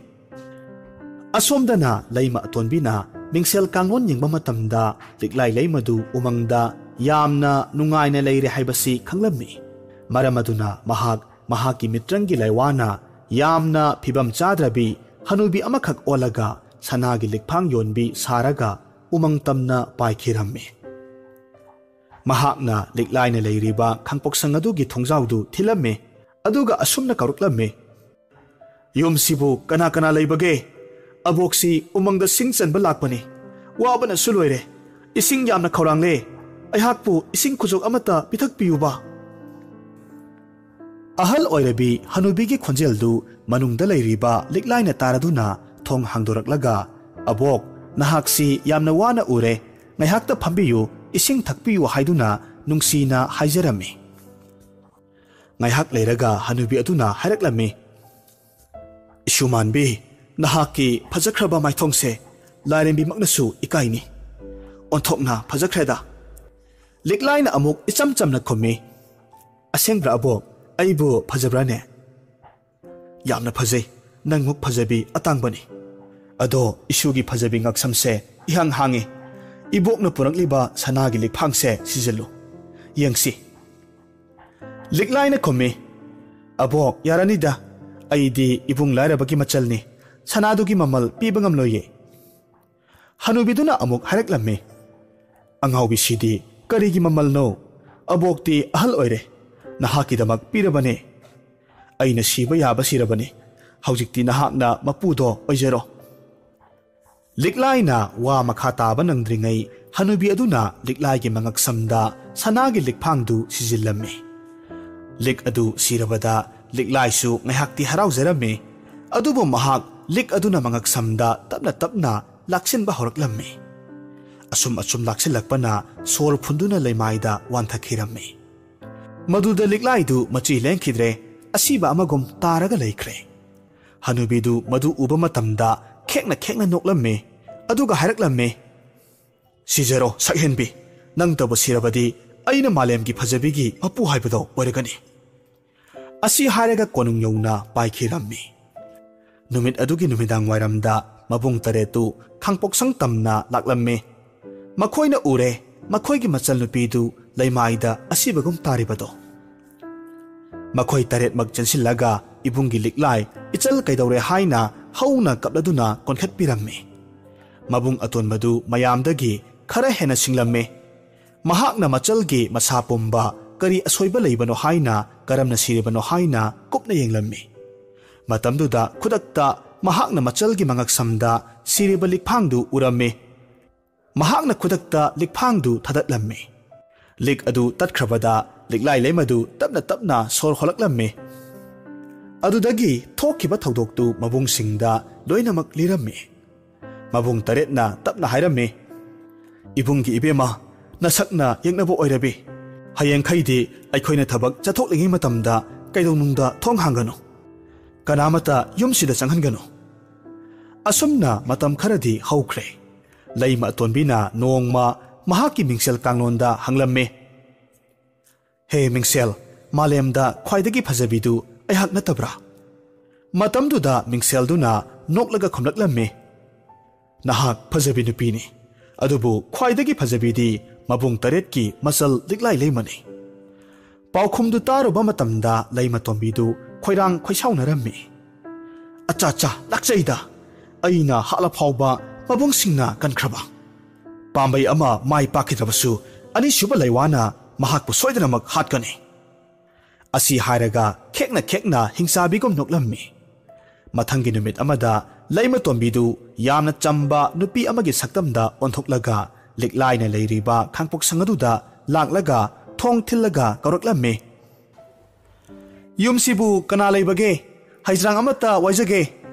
ꯑꯁꯣꯝꯗꯅ ꯂꯩꯃ ꯑꯇꯣꯟꯕꯤꯅ ꯃꯤꯡꯁꯦꯜ ꯀꯥꯡꯂꯣꯟ ꯌꯦꯡꯕ ꯃꯇꯝꯗ ꯂꯤꯛꯂꯥꯏ ꯂꯩꯃꯗꯨ ꯎꯃꯪꯗ ꯌꯥꯝꯅ ꯅꯨꯡꯉꯥꯏꯅ ꯂꯩꯔꯦ ꯍꯥꯏꯕꯁꯤ ꯈꯪꯂꯝꯃꯤ꯫ ꯃꯔꯝ ꯑꯗꯨꯅ ꯃꯍꯥꯛ ꯃꯍꯥꯛꯀꯤ ꯃꯤꯇ꯭ꯔꯪꯒꯤ ꯂꯥꯏꯋꯥꯅ ꯌꯥꯝꯅ ꯐꯤꯕꯝ ꯆꯥꯗ꯭ꯔꯕꯤ ꯍꯅꯨꯕꯤ ꯑꯃꯈꯛ ꯑꯣꯜꯂꯒ ꯁꯅꯥꯒꯤ ꯂꯤꯛꯐꯥꯡ ꯌꯣꯟꯕꯤ ꯁꯥꯔꯒ ꯎꯃꯪ ꯇꯝꯅ ꯄꯥꯏꯈꯤꯔꯝꯃꯤ꯫ ꯃꯍꯥꯛꯅ ꯂꯤꯛꯂꯥꯏꯅ ꯂꯩꯔꯤꯕ ꯈꯥꯡꯄꯣꯛꯁꯪ ꯑꯗꯨꯒꯤ ꯊꯣꯡꯖꯥꯎꯗꯨ ꯊꯤꯜꯂꯝꯃꯤ, ꯑꯗꯨꯒ ꯑꯁꯨꯝꯅ ꯀꯧꯔꯛꯂꯝꯃꯤ, "ꯌꯨꯝꯁꯤꯕꯨ ꯀꯅꯥ ꯀꯅꯥ ꯂꯩꯕꯒꯦ? ꯑꯕꯣꯛꯁꯤ ꯎꯃꯪꯗ ꯁꯤꯡ ꯆꯟꯕ ꯂꯥꯛꯄꯅꯤ꯫ "ꯋꯥꯕꯅꯁꯨ ꯂꯣꯏꯔꯦ꯫ ꯏꯁꯤꯡ ꯌꯥꯝꯅ ꯈꯧꯔꯥꯡꯂꯦ꯫ ꯑꯩꯍꯥꯛꯄꯨ ꯏꯁꯤꯡ ꯈꯨꯖꯣꯛ ꯑꯃꯠꯇ ꯄꯤꯊꯛꯄꯤꯌꯨꯕ꯫" ꯑꯍꯜ ꯑꯣꯏꯔꯕꯤ ꯍꯅꯨꯕꯤꯒꯤ ꯈꯣꯟꯖꯦꯜꯗꯨ ꯃꯅꯨꯡꯗ ꯂꯩꯔꯤꯕ ꯂꯤꯛꯂꯥꯏꯅ ꯇꯥꯔꯗꯨꯅ ꯊꯣꯡ ꯍꯥꯡꯗꯣꯔꯛꯂꯒ, "ꯑꯕꯣꯛ, ꯅꯍꯥꯛꯁꯤ ꯌꯥꯝꯅ ꯋꯥꯅ ꯎꯔꯦ꯫ ꯉꯥꯏꯍꯥꯛꯇ ꯐꯝꯕꯤꯌꯨ, ꯏꯁꯤꯡ ꯊꯛꯄꯤꯌꯨ" ꯍꯥꯏꯗꯨꯅ ꯅꯨꯡꯁꯤꯅ ꯍꯥꯏꯖꯔꯝꯃꯤ꯫ ꯉꯥꯏꯍꯥꯛ ꯂꯩꯔꯒ ꯍꯅꯨꯕꯤ ꯑꯗꯨꯅ ꯍꯥꯏꯔꯛꯂꯝꯃꯤ, "ꯏꯁꯨꯃꯥꯟꯕꯤ, ꯅꯍꯥꯛꯀꯤ ꯐꯖꯈ꯭ꯔꯕ ꯃꯥꯏꯊꯣꯡꯁꯦ ꯂꯥꯏꯔꯦꯝꯕꯤꯃꯛꯅꯁꯨ ꯏꯀꯥꯏꯅꯤ꯫ ꯑꯣꯟꯊꯣꯛꯅ ꯐꯖꯈ꯭ꯔꯦꯗ꯫" ꯂꯤꯛꯂꯥꯏꯅ ꯑꯃꯨꯛ ꯏꯆꯝ ꯆꯝꯅ ꯈꯨꯝꯃꯤ, "ꯑꯁꯦꯡꯕ꯭ꯔꯥ ꯑꯕꯣꯛ? ꯑꯩꯕꯨ ꯐꯖꯕ꯭ꯔꯥꯅꯦ?" "ꯌꯥꯝꯅ ꯐꯖꯩ꯫ ꯅꯪꯃꯨꯛ ꯐꯖꯕꯤ ꯑꯇꯥꯡꯕꯅꯤ꯫ ꯑꯗꯣ ꯏꯁꯨꯒꯤ ꯐꯖꯕꯤ ꯉꯛꯁꯝꯁꯦ ꯏꯍꯥꯡ ꯍꯥꯡꯉꯤ꯫ ꯏꯕꯣꯛꯅ ꯄꯨꯔꯛꯂꯤꯕ ꯁꯅꯥꯒꯤ ꯂꯤꯛꯐꯥꯡꯁꯦ ꯁꯤꯖꯤꯜꯂꯨ꯫ ꯌꯦꯡꯁꯤ꯫" ꯂꯤꯛꯂꯥꯏꯅ ꯈꯨꯝꯃꯤ, "ꯑꯕꯣꯛ, ꯌꯥꯔꯅꯤꯗ꯫ ꯑꯩꯗꯤ ꯏꯕꯨꯡ ꯂꯥꯏꯔꯕꯒꯤ ꯃꯆꯜꯅꯤ꯫ ꯁꯅꯥꯗꯨꯒꯤ ꯃꯃꯜ ꯄꯤꯕ ꯉꯝꯂꯣꯏꯌꯦ꯫" ꯍꯅꯨꯕꯤꯗꯨꯅ ꯑꯃꯨꯛ ꯍꯥꯏꯔꯛꯂꯝꯃꯤ, "ꯑꯉꯥꯎꯕꯤꯁꯤꯗꯤ ꯀꯔꯤꯒꯤ ꯃꯃꯜꯅꯣ? ꯑꯕꯣꯛꯇꯤ ꯑꯍꯜ ꯑꯣꯏꯔꯦ꯫ ꯅꯍꯥꯛꯀꯤꯗꯃꯛ ꯄꯤꯔꯕꯅꯦ꯫ ꯑꯩꯅ ꯁꯤꯕ ꯌꯥꯕ ꯁꯤꯔꯕꯅꯤ꯫ ꯍꯧꯖꯤꯛꯇꯤ ꯅꯍꯥꯛꯅ ꯃꯄꯨꯗꯣ ꯑꯣꯏꯖꯔꯣ꯫" ꯂꯤꯛꯂꯥꯏꯅ ꯋꯥ ꯃꯈꯥ ꯇꯥꯕ ꯅꯪꯗ꯭ꯔꯤꯉꯩ ꯍꯅꯨꯕꯤ ꯑꯗꯨꯅ ꯂꯤꯛꯂꯥꯏꯒꯤ ꯃꯉꯛꯁꯝꯗ ꯁꯅꯥꯒꯤ ꯂꯤꯛꯐꯥꯡꯗꯨ ꯁꯤꯖꯤꯜꯂꯝꯃꯤ꯫ ꯂꯤꯛ ꯑꯗꯨ ꯁꯤꯔꯕꯗ ꯂꯤꯛꯂꯥꯏꯁꯨ ꯉꯥꯏꯍꯥꯛꯇꯤ ꯍꯔꯥꯎꯖꯔꯝꯃꯤ꯫ ꯑꯗꯨꯕꯨ ꯃꯍꯥꯛ ꯂꯤꯛ ꯑꯗꯨꯅ ꯃꯉꯛꯁꯝꯗ ꯇꯞꯅ ꯇꯞꯅ ꯂꯥꯛꯁꯤꯟꯕ ꯍꯧꯔꯛꯂꯝꯃꯤ꯫ ꯑꯁꯨꯝ ꯑꯁꯨꯝ ꯂꯥꯛꯁꯤꯜꯂꯛꯄꯅ ꯁꯣꯔ ꯐꯨꯟꯗꯨꯅ ꯂꯩꯃꯥꯏꯗ ꯋꯥꯟꯊꯈꯤꯔꯝꯃꯤ꯫ ꯃꯗꯨꯗ ꯂꯤꯛꯂꯥꯏꯗꯨ ꯃꯆꯤ ꯂꯦꯡꯈꯤꯗ꯭ꯔꯦ, ꯑꯁꯤꯕ ꯑꯃꯒꯨꯝ ꯇꯥꯔꯒ ꯂꯩꯈ꯭ꯔꯦ꯫ ꯍꯅꯨꯕꯤꯗꯨ ꯃꯗꯨ ꯎꯕ ꯃꯇꯝꯗ ꯈꯦꯛꯅ ꯈꯦꯛꯅ ꯅꯣꯛꯂꯝꯃꯤ꯫ ꯑꯗꯨꯒ ꯍꯥꯏꯔꯛꯂꯝꯃꯤ, "ꯁꯤꯖꯔꯣ, ꯁꯛꯍꯦꯟꯕꯤ꯫ ꯅꯪꯇꯕꯨ ꯁꯤꯔꯕꯗꯤ ꯑꯩꯅ ꯃꯥꯂꯦꯝꯒꯤ ꯐꯖꯕꯤꯒꯤ ꯃꯄꯨ ꯍꯥꯏꯕꯗꯣ ꯑꯣꯏꯔꯒꯅꯤ꯫" ꯑꯁꯤ ꯍꯥꯏꯔꯒ ꯀꯣꯅꯨꯡ ꯌꯧꯅ ꯄꯥꯏꯈꯤꯔꯝꯃꯤ꯫ ꯅꯨꯃꯤꯠ ꯑꯗꯨꯒꯤ ꯅꯨꯃꯤꯗꯥꯡ ꯋꯥꯏꯔꯝꯗ ꯃꯕꯨꯡ ꯇꯔꯦꯠꯇꯨ ꯈꯥꯡꯄꯣꯛꯁꯪ ꯇꯝꯅ ꯂꯥꯛꯂꯝꯃꯤ꯫ ꯃꯈꯣꯏꯅ ꯎꯔꯦ, ꯃꯈꯣꯏꯒꯤ ꯃꯆꯜꯅꯨꯄꯤꯗꯨ ꯂꯩꯃꯥꯏꯗ ꯑꯁꯤꯕꯒꯨꯝ ꯇꯥꯔꯤꯕꯗꯣ꯫ ꯃꯈꯣꯏ ꯇꯔꯦꯠꯃꯛ ꯆꯦꯟꯁꯤꯜꯂꯒ ꯏꯕꯨꯡꯒꯤ ꯂꯤꯛꯂꯥꯏ ꯏꯆꯜ ꯀꯩꯗꯧꯔꯦ ꯍꯥꯏꯅ ꯍꯧꯅ ꯀꯞꯂꯗꯨꯅ ꯀꯣꯟꯈꯠꯄꯤꯔꯝꯃꯤ꯫ ꯃꯕꯨꯡ ꯑꯇꯣꯟꯕꯗꯨ ꯃꯌꯥꯝꯗꯒꯤ ꯈꯔ ꯍꯦꯟꯅ ꯁꯤꯡꯂꯝꯃꯤ꯫ ꯃꯍꯥꯛꯅ ꯃꯆꯜꯒꯤ ꯃꯁꯥ ꯄꯨꯝꯕ ꯀꯔꯤ ꯑꯁꯣꯏꯕ ꯂꯩꯕꯅꯣ ꯍꯥꯏꯅ, ꯀꯔꯝꯅ ꯁꯤꯔꯤꯕꯅꯣ ꯍꯥꯏꯅ ꯀꯨꯞꯅ ꯌꯦꯡꯂꯝꯃꯤ꯫ ꯃꯇꯝꯗꯨꯗ ꯈꯨꯗꯛꯇ ꯃꯍꯥꯛꯅ ꯃꯆꯜꯒꯤ ꯃꯉꯛꯁꯝꯗ ꯁꯤꯔꯤꯕ ꯂꯤꯛꯐꯥꯡꯗꯨ ꯎꯔꯝꯃꯤ꯫ ꯃꯍꯥꯛꯅ ꯈꯨꯗꯛꯇ ꯂꯤꯛꯐꯥꯡꯗꯨ ꯊꯥꯗꯠꯂꯝꯃꯤ꯫ ꯂꯤꯛ ꯑꯗꯨ ꯇꯠꯈ꯭ꯔꯕꯗ ꯂꯤꯛꯂꯥꯏ ꯂꯩꯃꯗꯨ ꯇꯞꯅ ꯇꯞꯅ ꯁꯣꯔ ꯍꯣꯜꯂꯛꯂꯝꯃꯤ꯫ ꯑꯗꯨꯗꯒꯤ ꯊꯣꯛꯈꯤꯕ ꯊꯧꯗꯣꯛꯇꯨ ꯃꯕꯨꯡꯁꯤꯡꯗ ꯂꯣꯏꯅꯃꯛ ꯂꯤꯔꯝꯃꯤ꯫ ꯃꯕꯨꯡ ꯇꯔꯦꯠꯅ ꯇꯞꯅ ꯍꯥꯏꯔꯝꯃꯤ, "ꯏꯕꯨꯡꯒꯤ ꯏꯕꯦꯝꯃ, ꯅꯁꯛꯅ ꯌꯦꯛꯅꯕ ꯑꯣꯏꯔꯕꯤ꯫ ꯍꯌꯦꯡꯈꯩꯗꯤ ꯑꯩꯈꯣꯏꯅ ꯊꯕꯛ ꯆꯠꯊꯣꯛꯂꯤꯉꯩ ꯃꯇꯝꯗ ꯀꯩꯗꯧꯅꯨꯡꯗ ꯊꯣꯡ ꯍꯥꯡꯒꯅꯨ꯫ ꯀꯅꯥꯃꯠꯇ ꯌꯨꯝꯁꯤꯗ ꯆꯪꯍꯟꯒꯅꯨ꯫" ꯑꯁꯨꯝꯅ ꯃꯇꯝ ꯈꯔꯗꯤ ꯍꯧꯈ꯭ꯔꯦ꯫ ꯂꯩꯃ ꯑꯇꯣꯟꯕꯤꯅ ꯅꯣꯡꯃ ꯃꯍꯥꯛꯀꯤ ꯃꯤꯡꯁꯦꯜ ꯀꯥꯡꯂꯣꯟꯗ ꯍꯪꯂꯝꯃꯤ, "ꯍꯦ ꯃꯤꯡꯁꯦꯜ, ꯃꯥꯂꯦꯝꯗ ꯈ꯭ꯋꯥꯏꯗꯒꯤ ꯐꯖꯕꯤꯗꯨ ꯑꯩꯍꯥꯛ ꯅꯠꯇꯕ꯭ꯔꯥ?" ꯃꯇꯝꯗꯨꯗ ꯃꯤꯡꯁꯦꯜꯗꯨꯅ ꯅꯣꯛꯂꯒ ꯈꯨꯝꯂꯛꯂꯝꯃꯤ, "ꯅꯍꯥꯛ ꯐꯖꯕꯤ ꯅꯨꯄꯤꯅꯤ, ꯑꯗꯨꯕꯨ ꯈ꯭ꯋꯥꯏꯗꯒꯤ ꯐꯖꯕꯤꯗꯤ ꯃꯕꯨꯡ ꯇꯔꯦꯠꯀꯤ ꯃꯆꯜ ꯂꯤꯛꯂꯥꯏ ꯂꯩꯃꯅꯤ꯫" ꯄꯥꯎꯈꯨꯝꯗꯨ ꯇꯥꯔꯨꯕ ꯃꯇꯝꯗ ꯂꯩꯃꯇꯣꯝꯕꯤꯗꯨ ꯈꯣꯏꯔꯥꯡ ꯈꯣꯏꯁꯥꯎꯅꯔꯝꯃꯤ꯫ "ꯑꯆꯥ ꯆꯥ, ꯂꯥꯛꯆꯩꯗ꯫ ꯑꯩꯅ ꯍꯥꯠꯂ ꯐꯥꯎꯕ ꯃꯕꯨꯡꯁꯤꯡꯅ ꯀꯟꯈ꯭ꯔꯕ꯫ ꯄꯥꯝꯕꯩ ꯑꯃ ꯃꯥꯏ ꯄꯥꯛꯈꯤꯗ꯭ꯔꯕꯁꯨ ꯑꯅꯤꯁꯨꯕ ꯂꯩꯋꯥꯅ ꯃꯍꯥꯛꯄꯨ ꯁꯣꯏꯗꯅꯃꯛ ꯍꯥꯠꯀꯅꯤ꯫" ꯑꯁꯤ ꯍꯥꯏꯔꯒ ꯈꯦꯛꯅ ꯈꯦꯛꯅ ꯍꯤꯡꯆꯥꯕꯤꯒꯨꯝ ꯅꯣꯛꯂꯝꯃꯤ꯫ ꯃꯊꯪꯒꯤ ꯅꯨꯃꯤꯠ ꯑꯃꯗ ꯂꯩꯃꯇꯣꯝꯕꯤꯗꯨ ꯌꯥꯝꯅ ꯆꯝꯕ ꯅꯨꯄꯤ ꯑꯃꯒꯤ ꯁꯛꯇꯝꯗ ꯑꯣꯟꯊꯣꯛꯂꯒ ꯂꯤꯛꯂꯥꯏꯅ ꯂꯩꯔꯤꯕ ꯈꯥꯡꯄꯣꯛꯁꯪ ꯑꯗꯨꯗ ꯂꯥꯛꯂꯒ ꯊꯣꯡ ꯊꯤꯜꯂꯒ ꯀꯧꯔꯛꯂꯝꯃꯤ, "ꯌꯨꯝꯁꯤꯕꯨ ꯀꯅꯥ ꯂꯩꯕꯒꯦ? ꯍꯩꯖ꯭ꯔꯥꯡ ꯑꯃꯠꯇ ꯋꯥꯏꯖꯒꯦ꯫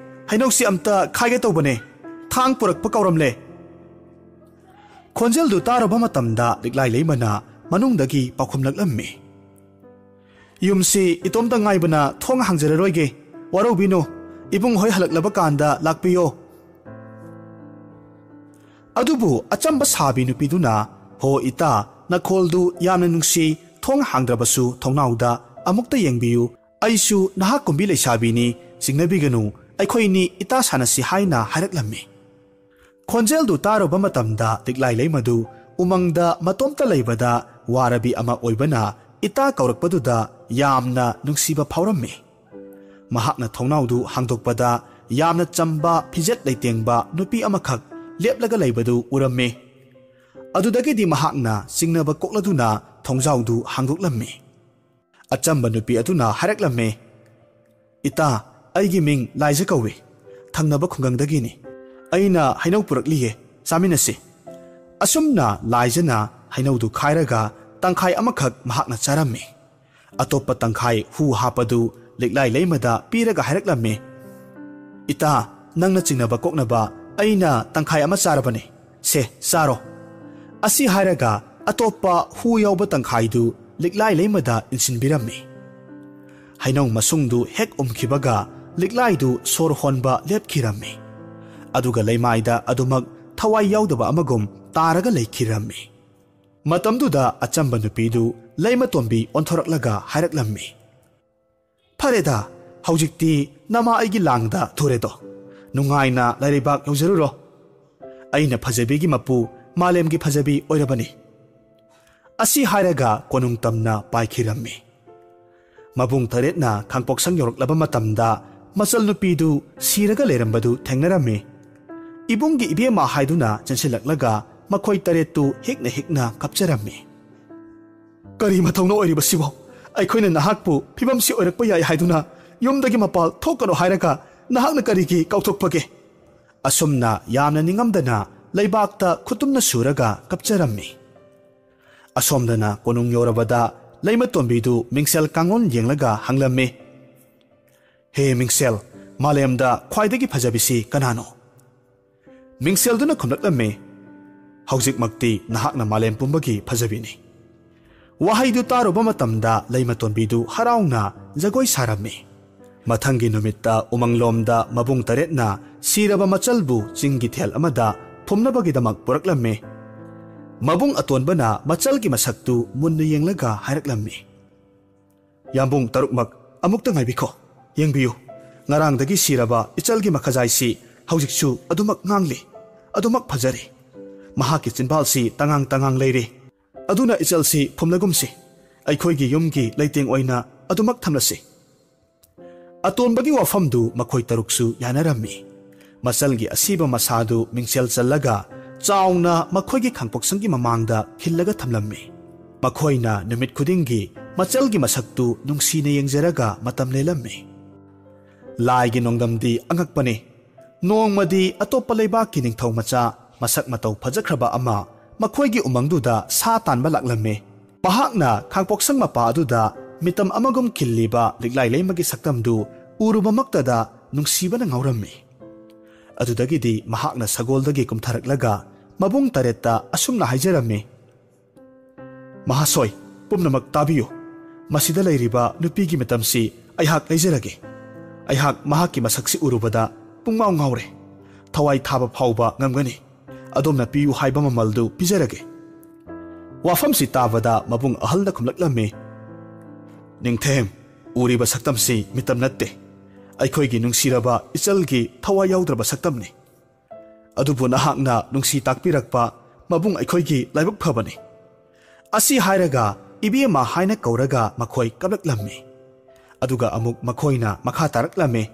ꯍꯩꯅꯧꯁꯤ ꯑꯝꯇ ꯈꯥꯏꯒꯦ ꯇꯧꯕꯅꯦ꯫ ꯊꯥꯡ ꯄꯨꯔꯛꯄ ꯀꯧꯔꯝꯂꯦ꯫" ꯈꯣꯟꯖꯦꯜꯗꯨ ꯇꯥꯔꯨꯕ ꯃꯇꯝꯗ ꯂꯤꯛꯂꯥꯏ ꯂꯩꯃꯅ ꯃꯅꯨꯡꯗꯒꯤ ꯄꯥꯎꯈꯨꯝꯂꯛꯂꯝꯃꯤ, "ꯌꯨꯝꯁꯤ ꯏꯇꯣꯝꯇ ꯉꯥꯏꯕꯅ ꯊꯣꯡ ꯍꯥꯡꯖꯔꯔꯣꯏꯒꯦ꯫ ꯋꯥꯔꯧꯕꯤꯅꯨ, ꯏꯕꯨꯡ ꯍꯣꯏ ꯍꯜꯂꯛꯂꯕ ꯀꯥꯟꯗ ꯂꯥꯛꯄꯤꯌꯣ꯫" ꯑꯗꯨꯕꯨ ꯑꯆꯝꯕ ꯁꯥꯕꯤ ꯅꯨꯄꯤꯗꯨꯅ, "ꯍꯣ ꯏꯇꯥ, ꯅꯈꯣꯜꯗꯨ ꯌꯥꯝꯅ ꯅꯨꯡꯁꯤ, ꯊꯣꯡ ꯍꯥꯡꯗ꯭ꯔꯕꯁꯨ ꯊꯣꯡꯅꯥꯎꯗ ꯑꯃꯨꯛꯇ ꯌꯦꯡꯕꯤꯌꯨ꯫ ꯑꯩꯁꯨ ꯅꯍꯥꯛ ꯀꯨꯝꯕꯤ ꯂꯩꯁꯥꯕꯤꯅꯤ, ꯆꯤꯡꯅꯕꯤꯒꯅꯨ, ꯑꯩꯈꯣꯏꯅꯤ ꯏꯇꯥ ꯁꯥꯟꯅꯁꯤ" ꯍꯥꯏꯅ ꯍꯥꯏꯔꯛꯂꯝꯃꯤ꯫ ꯈꯣꯟꯖꯦꯜꯗꯨ ꯇꯥꯔꯨꯕ ꯃꯇꯝꯗ ꯂꯤꯛꯂꯥꯏ ꯂꯩꯃꯗꯨ ꯎꯃꯪꯗ ꯃꯇꯣꯝꯇ ꯂꯩꯕꯗ ꯋꯥꯔꯕꯤ ꯑꯃ ꯑꯣꯏꯕꯅ ꯏꯇꯥ ꯀꯧꯔꯛꯄꯗꯨꯗ ꯌꯥꯝꯅ ꯅꯨꯡꯁꯤꯕ ꯐꯥꯎꯔꯝꯃꯤ꯫ ꯃꯍꯥꯛꯅ ꯊꯣꯡꯅꯥꯎꯗꯨ ꯍꯥꯡꯗꯣꯛꯄꯗ ꯌꯥꯝꯅ ꯆꯝꯕ ꯐꯤꯖꯦꯠ ꯂꯩꯇꯦꯡꯕ ꯅꯨꯄꯤ ꯑꯃꯈꯛ ꯂꯦꯞꯂꯒ ꯂꯩꯕꯗꯨ ꯎꯔꯝꯃꯤ꯫ ꯑꯗꯨꯗꯒꯤꯗꯤ ꯃꯍꯥꯛꯅ ꯆꯤꯡꯅꯕ ꯀꯣꯛꯂꯗꯨꯅ ꯊꯣꯡꯖꯥꯎꯗꯨ ꯍꯥꯡꯗꯣꯛꯂꯝꯃꯤ꯫ ꯑꯆꯝꯕ ꯅꯨꯄꯤ ꯑꯗꯨꯅ ꯍꯥꯏꯔꯛꯂꯝꯃꯤ, "ꯏꯇꯥ, ꯑꯩꯒꯤ ꯃꯤꯡ ꯂꯥꯏꯖ ꯀꯧꯏ, ꯊꯪꯅꯕ ꯈꯨꯡꯒꯪꯗꯒꯤꯅꯤ꯫ ꯑꯩꯅ ꯍꯩꯅꯧ ꯄꯨꯔꯛꯂꯤꯌꯦ, ꯆꯥꯃꯤꯟꯅꯁꯤ꯫" ꯑꯁꯨꯝꯅ ꯂꯥꯏꯖꯅ ꯍꯩꯅꯧꯗꯨ ꯈꯥꯏꯔꯒ ꯇꯪꯈꯥꯏ ꯑꯃꯈꯛ ꯃꯍꯥꯛꯅ ꯆꯥꯔꯝꯃꯤ꯫ ꯑꯇꯣꯞꯄ ꯇꯪꯈꯥꯏ ꯍꯨ ꯍꯥꯞꯄꯗꯨ ꯂꯤꯛꯂꯥꯏ ꯂꯩꯃꯗ ꯄꯤꯔꯒ ꯍꯥꯏꯔꯛꯂꯝꯃꯤ, "ꯏꯇꯥ, ꯅꯪꯅ ꯆꯤꯡꯅꯕ ꯀꯣꯛꯅꯕ ꯑꯩꯅ ꯇꯪꯈꯥꯏ ꯑꯃ ꯆꯥꯔꯕꯅꯤ꯫ ꯁꯦ, ꯆꯥꯔꯣ"꯫ ꯑꯁꯤ ꯍꯥꯏꯔꯒ ꯑꯇꯣꯞꯄ ꯍꯨ ꯌꯥꯎꯕ ꯇꯪꯈꯥꯏꯗꯨ ꯂꯤꯛꯂꯥꯏ ꯂꯩꯃꯗ ꯏꯟꯁꯤꯟꯕꯤꯔꯝꯃꯤ꯫ ꯍꯩꯅꯧ ꯃꯁꯨꯡꯗꯨ ꯍꯦꯛ ꯎꯝꯈꯤꯕꯒ ꯂꯤꯛꯂꯥꯏꯗꯨ ꯁꯣꯔ ꯍꯣꯟꯕ ꯂꯦꯞꯈꯤꯔꯝꯃꯤ꯫ ꯑꯗꯨꯒ ꯂꯩꯃꯥꯏꯗ ꯑꯗꯨꯃꯛ ꯊꯋꯥꯏ ꯌꯥꯎꯗꯕ ꯑꯃꯒꯨꯝ ꯇꯥꯔꯒ ꯂꯩꯈꯤꯔꯝꯃꯤ꯫ ꯃꯇꯝꯗꯨꯗ ꯑꯆꯝꯕ ꯅꯨꯄꯤꯗꯨ ꯂꯩꯃꯇꯣꯟꯕꯤ ꯑꯣꯟꯊꯣꯔꯛꯂꯒ ꯍꯥꯏꯔꯛꯂꯝꯃꯤ, "ꯐꯔꯦꯗ, ꯍꯧꯖꯤꯛꯇꯤ ꯅꯃꯥ ꯑꯩꯒꯤ ꯂꯥꯡꯗ ꯊꯨꯔꯦꯗꯣ꯫ ꯅꯨꯡꯉꯥꯏꯅ ꯂꯩꯔꯩꯕꯥꯛ ꯌꯧꯖꯔꯨꯔꯣ꯫ ꯑꯩꯅ ꯐꯖꯕꯤꯒꯤ ꯃꯄꯨ ꯃꯥꯂꯦꯝꯒꯤ ꯐꯖꯕꯤ ꯑꯣꯏꯔꯕꯅꯤ"꯫ ꯑꯁꯤ ꯍꯥꯏꯔꯒ ꯀꯣꯅꯨꯡ ꯇꯝꯅ ꯄꯥꯏꯈꯤꯔꯝꯃꯤ꯫ ꯃꯕꯨꯡ ꯇꯔꯦꯠꯅ ꯈꯥꯡꯄꯣꯛꯁꯪ ꯌꯧꯔꯛꯂꯕ ꯃꯇꯝꯗ ꯃꯆꯜ ꯅꯨꯄꯤꯗꯨ ꯁꯤꯔꯒ ꯂꯩꯔꯝꯕꯗꯨ ꯊꯦꯡꯅꯔꯝꯃꯤ꯫ ꯏꯕꯨꯡꯒꯤ ꯏꯕꯦꯝꯃ ꯍꯥꯏꯗꯨꯅ ꯆꯦꯟꯁꯤꯜꯂꯛꯂꯒ ꯃꯈꯣꯏ ꯇꯔꯦꯠꯇꯨ ꯍꯤꯛꯅ ꯍꯤꯛꯅ ꯀꯞꯆꯔꯝꯃꯤ꯫ "ꯀꯔꯤ ꯃꯊꯧꯅ ꯑꯣꯏꯔꯤꯕꯁꯤꯕꯣ? ꯑꯩꯈꯣꯏꯅ ꯅꯍꯥꯛꯄꯨ ꯐꯤꯕꯝꯁꯤ ꯑꯣꯏꯔꯛꯄ ꯌꯥꯏ ꯍꯥꯏꯗꯨꯅ ꯌꯨꯝꯗꯒꯤ ꯃꯄꯥꯜ ꯊꯣꯛꯀꯅꯨ ꯍꯥꯏꯔꯒ ꯅꯍꯥꯛꯅ ꯀꯔꯤꯒꯤ ꯀꯥꯎꯊꯣꯛꯄꯒꯦ?" ꯑꯁꯨꯝꯅ ꯌꯥꯝꯅ ꯅꯤꯡꯉꯝꯗꯅ ꯂꯩꯕꯥꯛꯇ ꯈꯨꯇꯨꯝꯅ ꯁꯨꯔꯒ ꯀꯞꯆꯔꯝꯃꯤ꯫ ꯑꯁꯣꯝꯗꯅ ꯀꯣꯅꯨꯡ ꯌꯧꯔꯕꯗ ꯂꯩꯃꯇꯣꯟꯕꯤꯗꯨ ꯃꯤꯡꯁꯦꯜ ꯀꯥꯡꯂꯣꯟ ꯌꯦꯡꯂꯒ ꯍꯪꯂꯝꯃꯤ, "ꯍꯦ ꯃꯤꯡꯁꯦꯜ, ꯃꯥꯂꯦꯝꯗ ꯈ꯭ꯋꯥꯏꯗꯒꯤ ꯐꯖꯕꯤꯁꯤ ꯀꯅꯥꯅꯣ?" ꯃꯤꯡꯁꯦꯜꯗꯨꯅ ꯈꯨꯝꯂꯛꯂꯝꯃꯤ, "ꯍꯧꯖꯤꯛꯃꯛꯇꯤ ꯅꯍꯥꯛꯅ ꯃꯥꯂꯦꯝ ꯄꯨꯝꯕꯒꯤ ꯐꯖꯕꯤꯅꯤ"꯫ ꯋꯥꯍꯩꯗꯨ ꯇꯥꯔꯨꯕ ꯃꯇꯝꯗ ꯂꯩꯃꯇꯣꯟꯕꯤꯗꯨ ꯍꯔꯥꯎꯅ ꯖꯒꯣꯏ ꯁꯥꯔꯝꯃꯤ꯫ ꯃꯊꯪꯒꯤ ꯅꯨꯃꯤꯠꯇ ꯎꯃꯪꯂꯣꯝꯗ ꯃꯕꯨꯡ ꯇꯔꯦꯠꯅ ꯁꯤꯔꯕ ꯃꯆꯜꯕꯨ ꯆꯤꯡꯒꯤ ꯊꯦꯜ ꯑꯃꯗ ꯐꯨꯝꯅꯕꯒꯤꯗꯃꯛ ꯄꯨꯔꯛꯂꯝꯃꯤ꯫ ꯃꯕꯨꯡ ꯑꯇꯣꯟꯕꯅ ꯃꯆꯜꯒꯤ ꯃꯁꯛꯇꯨ ꯃꯨꯟꯅ ꯌꯦꯡꯂꯒ ꯍꯥꯏꯔꯛꯂꯝꯃꯤ, "ꯌꯥꯝꯕꯨꯡ ꯇꯔꯨꯛꯃꯛ, ꯑꯃꯨꯛꯇ ꯉꯥꯏꯕꯤꯈꯣ꯫ ꯌꯦꯡꯕꯤꯌꯨ, ꯉꯔꯥꯡꯗꯒꯤ ꯁꯤꯔꯕ ꯏꯆꯜꯒꯤ ꯃꯈꯖꯥꯏꯁꯤ ꯍꯧꯖꯤꯛꯁꯨ ꯑꯗꯨꯃꯛ ꯉꯥꯡꯂꯤ, ꯑꯗꯨꯃꯛ ꯐꯖꯔꯤ꯫ ꯃꯍꯥꯛꯀꯤ ꯆꯤꯟꯕꯥꯜꯁꯤ ꯇꯉꯥꯡ ꯇꯉꯥꯡ ꯂꯩꯔꯤ꯫ ꯑꯗꯨꯅ ꯏꯆꯜꯁꯤ ꯐꯨꯝꯂꯒꯨꯝꯁꯤ꯫ ꯑꯩꯈꯣꯏꯒꯤ ꯌꯨꯝꯒꯤ ꯂꯩꯇꯦꯡ ꯑꯣꯏꯅ ꯑꯗꯨꯃꯛ ꯊꯝꯂꯁꯤ"꯫ ꯑꯇꯣꯟꯕꯒꯤ ꯋꯥꯐꯝꯗꯨ ꯃꯈꯣꯏ ꯇꯔꯨꯛꯁꯨ ꯌꯥꯅꯔꯝꯃꯤ꯫ ꯃꯆꯜꯒꯤ ꯑꯁꯤꯕ ꯃꯁꯥꯗꯨ ꯃꯤꯡꯁꯦꯜ ꯆꯜꯂꯒ ꯆꯥꯎꯅ ꯃꯈꯣꯏꯒꯤ ꯈꯥꯡꯄꯣꯛꯁꯪꯒꯤ ꯃꯃꯥꯡꯗ ꯈꯤꯜꯂꯒ ꯊꯝꯂꯝꯃꯤ꯫ ꯃꯈꯣꯏꯅ ꯅꯨꯃꯤꯠ ꯈꯨꯗꯤꯡꯒꯤ ꯃꯆꯜꯒꯤ ꯃꯁꯛꯇꯨ ꯅꯨꯡꯁꯤꯅ ꯌꯦꯡꯖꯔꯒ ꯃꯇꯝ ꯂꯦꯜꯂꯝꯃꯤ꯫ ꯂꯥꯏꯒꯤ ꯅꯣꯡꯗꯝꯗꯤ ꯑꯉꯛꯄꯅꯤ꯫ ꯅꯣꯡꯃꯗꯤ ꯑꯇꯣꯞꯄ ꯂꯩꯕꯥꯛꯀꯤ ꯅꯤꯡꯊꯧ ꯃꯆꯥ ꯃꯁꯛ ꯃꯇꯧ ꯐꯖꯈ꯭ꯔꯕ ꯑꯃ ꯃꯈꯣꯏꯒꯤ ꯎꯃꯪꯗꯨꯗ ꯁꯥ ꯇꯥꯟꯕ ꯂꯥꯛꯂꯝꯃꯤ꯫ ꯃꯍꯥꯛꯅ ꯈꯥꯡꯄꯣꯛꯁꯪ ꯃꯄꯥ ꯑꯗꯨꯗ ꯃꯤꯇꯝ ꯑꯃꯒꯨꯝ ꯈꯤꯜꯂꯤꯕ ꯂꯤꯛꯂꯥꯏ ꯂꯩꯃꯒꯤ ꯁꯛꯇꯝꯗꯨ ꯎꯔꯨꯕꯃꯛꯇꯗ ꯅꯨꯡꯁꯤꯕꯅ ꯉꯥꯎꯔꯝꯃꯤ꯫ ꯑꯗꯨꯗꯒꯤꯗꯤ ꯃꯍꯥꯛꯅ ꯁꯒꯣꯜꯗꯒꯤ ꯀꯨꯝꯊꯔꯛꯂꯒ ꯃꯕꯨꯡ ꯇꯔꯦꯠꯇ ꯑꯁꯨꯝꯅ ꯍꯥꯏꯖꯔꯝꯃꯤ, "ꯃꯍꯥꯁꯣꯏ, ꯄꯨꯝꯅꯃꯛ ꯇꯥꯕꯤꯌꯨ꯫ ꯃꯁꯤꯗ ꯂꯩꯔꯤꯕ ꯅꯨꯄꯤꯒꯤ ꯃꯤꯇꯝꯁꯤ ꯑꯩꯍꯥꯛ ꯂꯩꯖꯔꯒꯦ꯫ ꯑꯩꯍꯥꯛ ꯃꯍꯥꯛꯀꯤ ꯃꯁꯛꯁꯤ ꯎꯔꯨꯕꯗ ꯄꯨꯡꯉꯥꯎ ꯉꯥꯎꯔꯦ꯫ ꯊꯋꯥꯏ ꯊꯥꯕ ꯐꯥꯎꯕ ꯉꯝꯒꯅꯤ꯫ ꯑꯗꯣꯝꯅ ꯄꯤꯌꯨ ꯍꯥꯏꯕ ꯃꯃꯜꯗꯨ ꯄꯤꯖꯔꯒꯦ꯫" ꯋꯥꯐꯝꯁꯤ ꯇꯥꯕꯗ ꯃꯕꯨꯡ ꯑꯍꯜꯅ ꯈꯨꯝꯂꯛꯂꯝꯃꯤ, "ꯅꯤꯡꯊꯦꯝ, ꯎꯔꯤꯕ ꯁꯛꯇꯝꯁꯤ ꯃꯤꯇꯝ ꯅꯠꯇꯦ꯫ ꯑꯩꯈꯣꯏꯒꯤ ꯅꯨꯡꯁꯤꯔꯕ ꯏꯆꯜꯒꯤ ꯊꯋꯥꯏ ꯌꯥꯎꯗ꯭ꯔꯕ ꯁꯛꯇꯝꯅꯤ꯫ ꯑꯗꯨꯕꯨ ꯅꯍꯥꯛꯅ ꯅꯨꯡꯁꯤ ꯇꯥꯛꯄꯤꯔꯛꯄ ꯃꯕꯨꯡ ꯑꯩꯈꯣꯏꯒꯤ ꯂꯥꯏꯕꯛ ꯐꯕꯅꯤ꯫" ꯑꯁꯤ ꯍꯥꯏꯔꯒ ꯏꯕꯦꯝꯃ ꯍꯥꯏꯅ ꯀꯧꯔꯒ ꯃꯈꯣꯏ ꯀꯞꯂꯛꯂꯝꯃꯤ꯫ ꯑꯗꯨꯒ ꯑꯃꯨꯛ ꯃꯈꯣꯏꯅ ꯃꯈꯥ ꯇꯥꯔꯛꯂꯝꯃꯤ,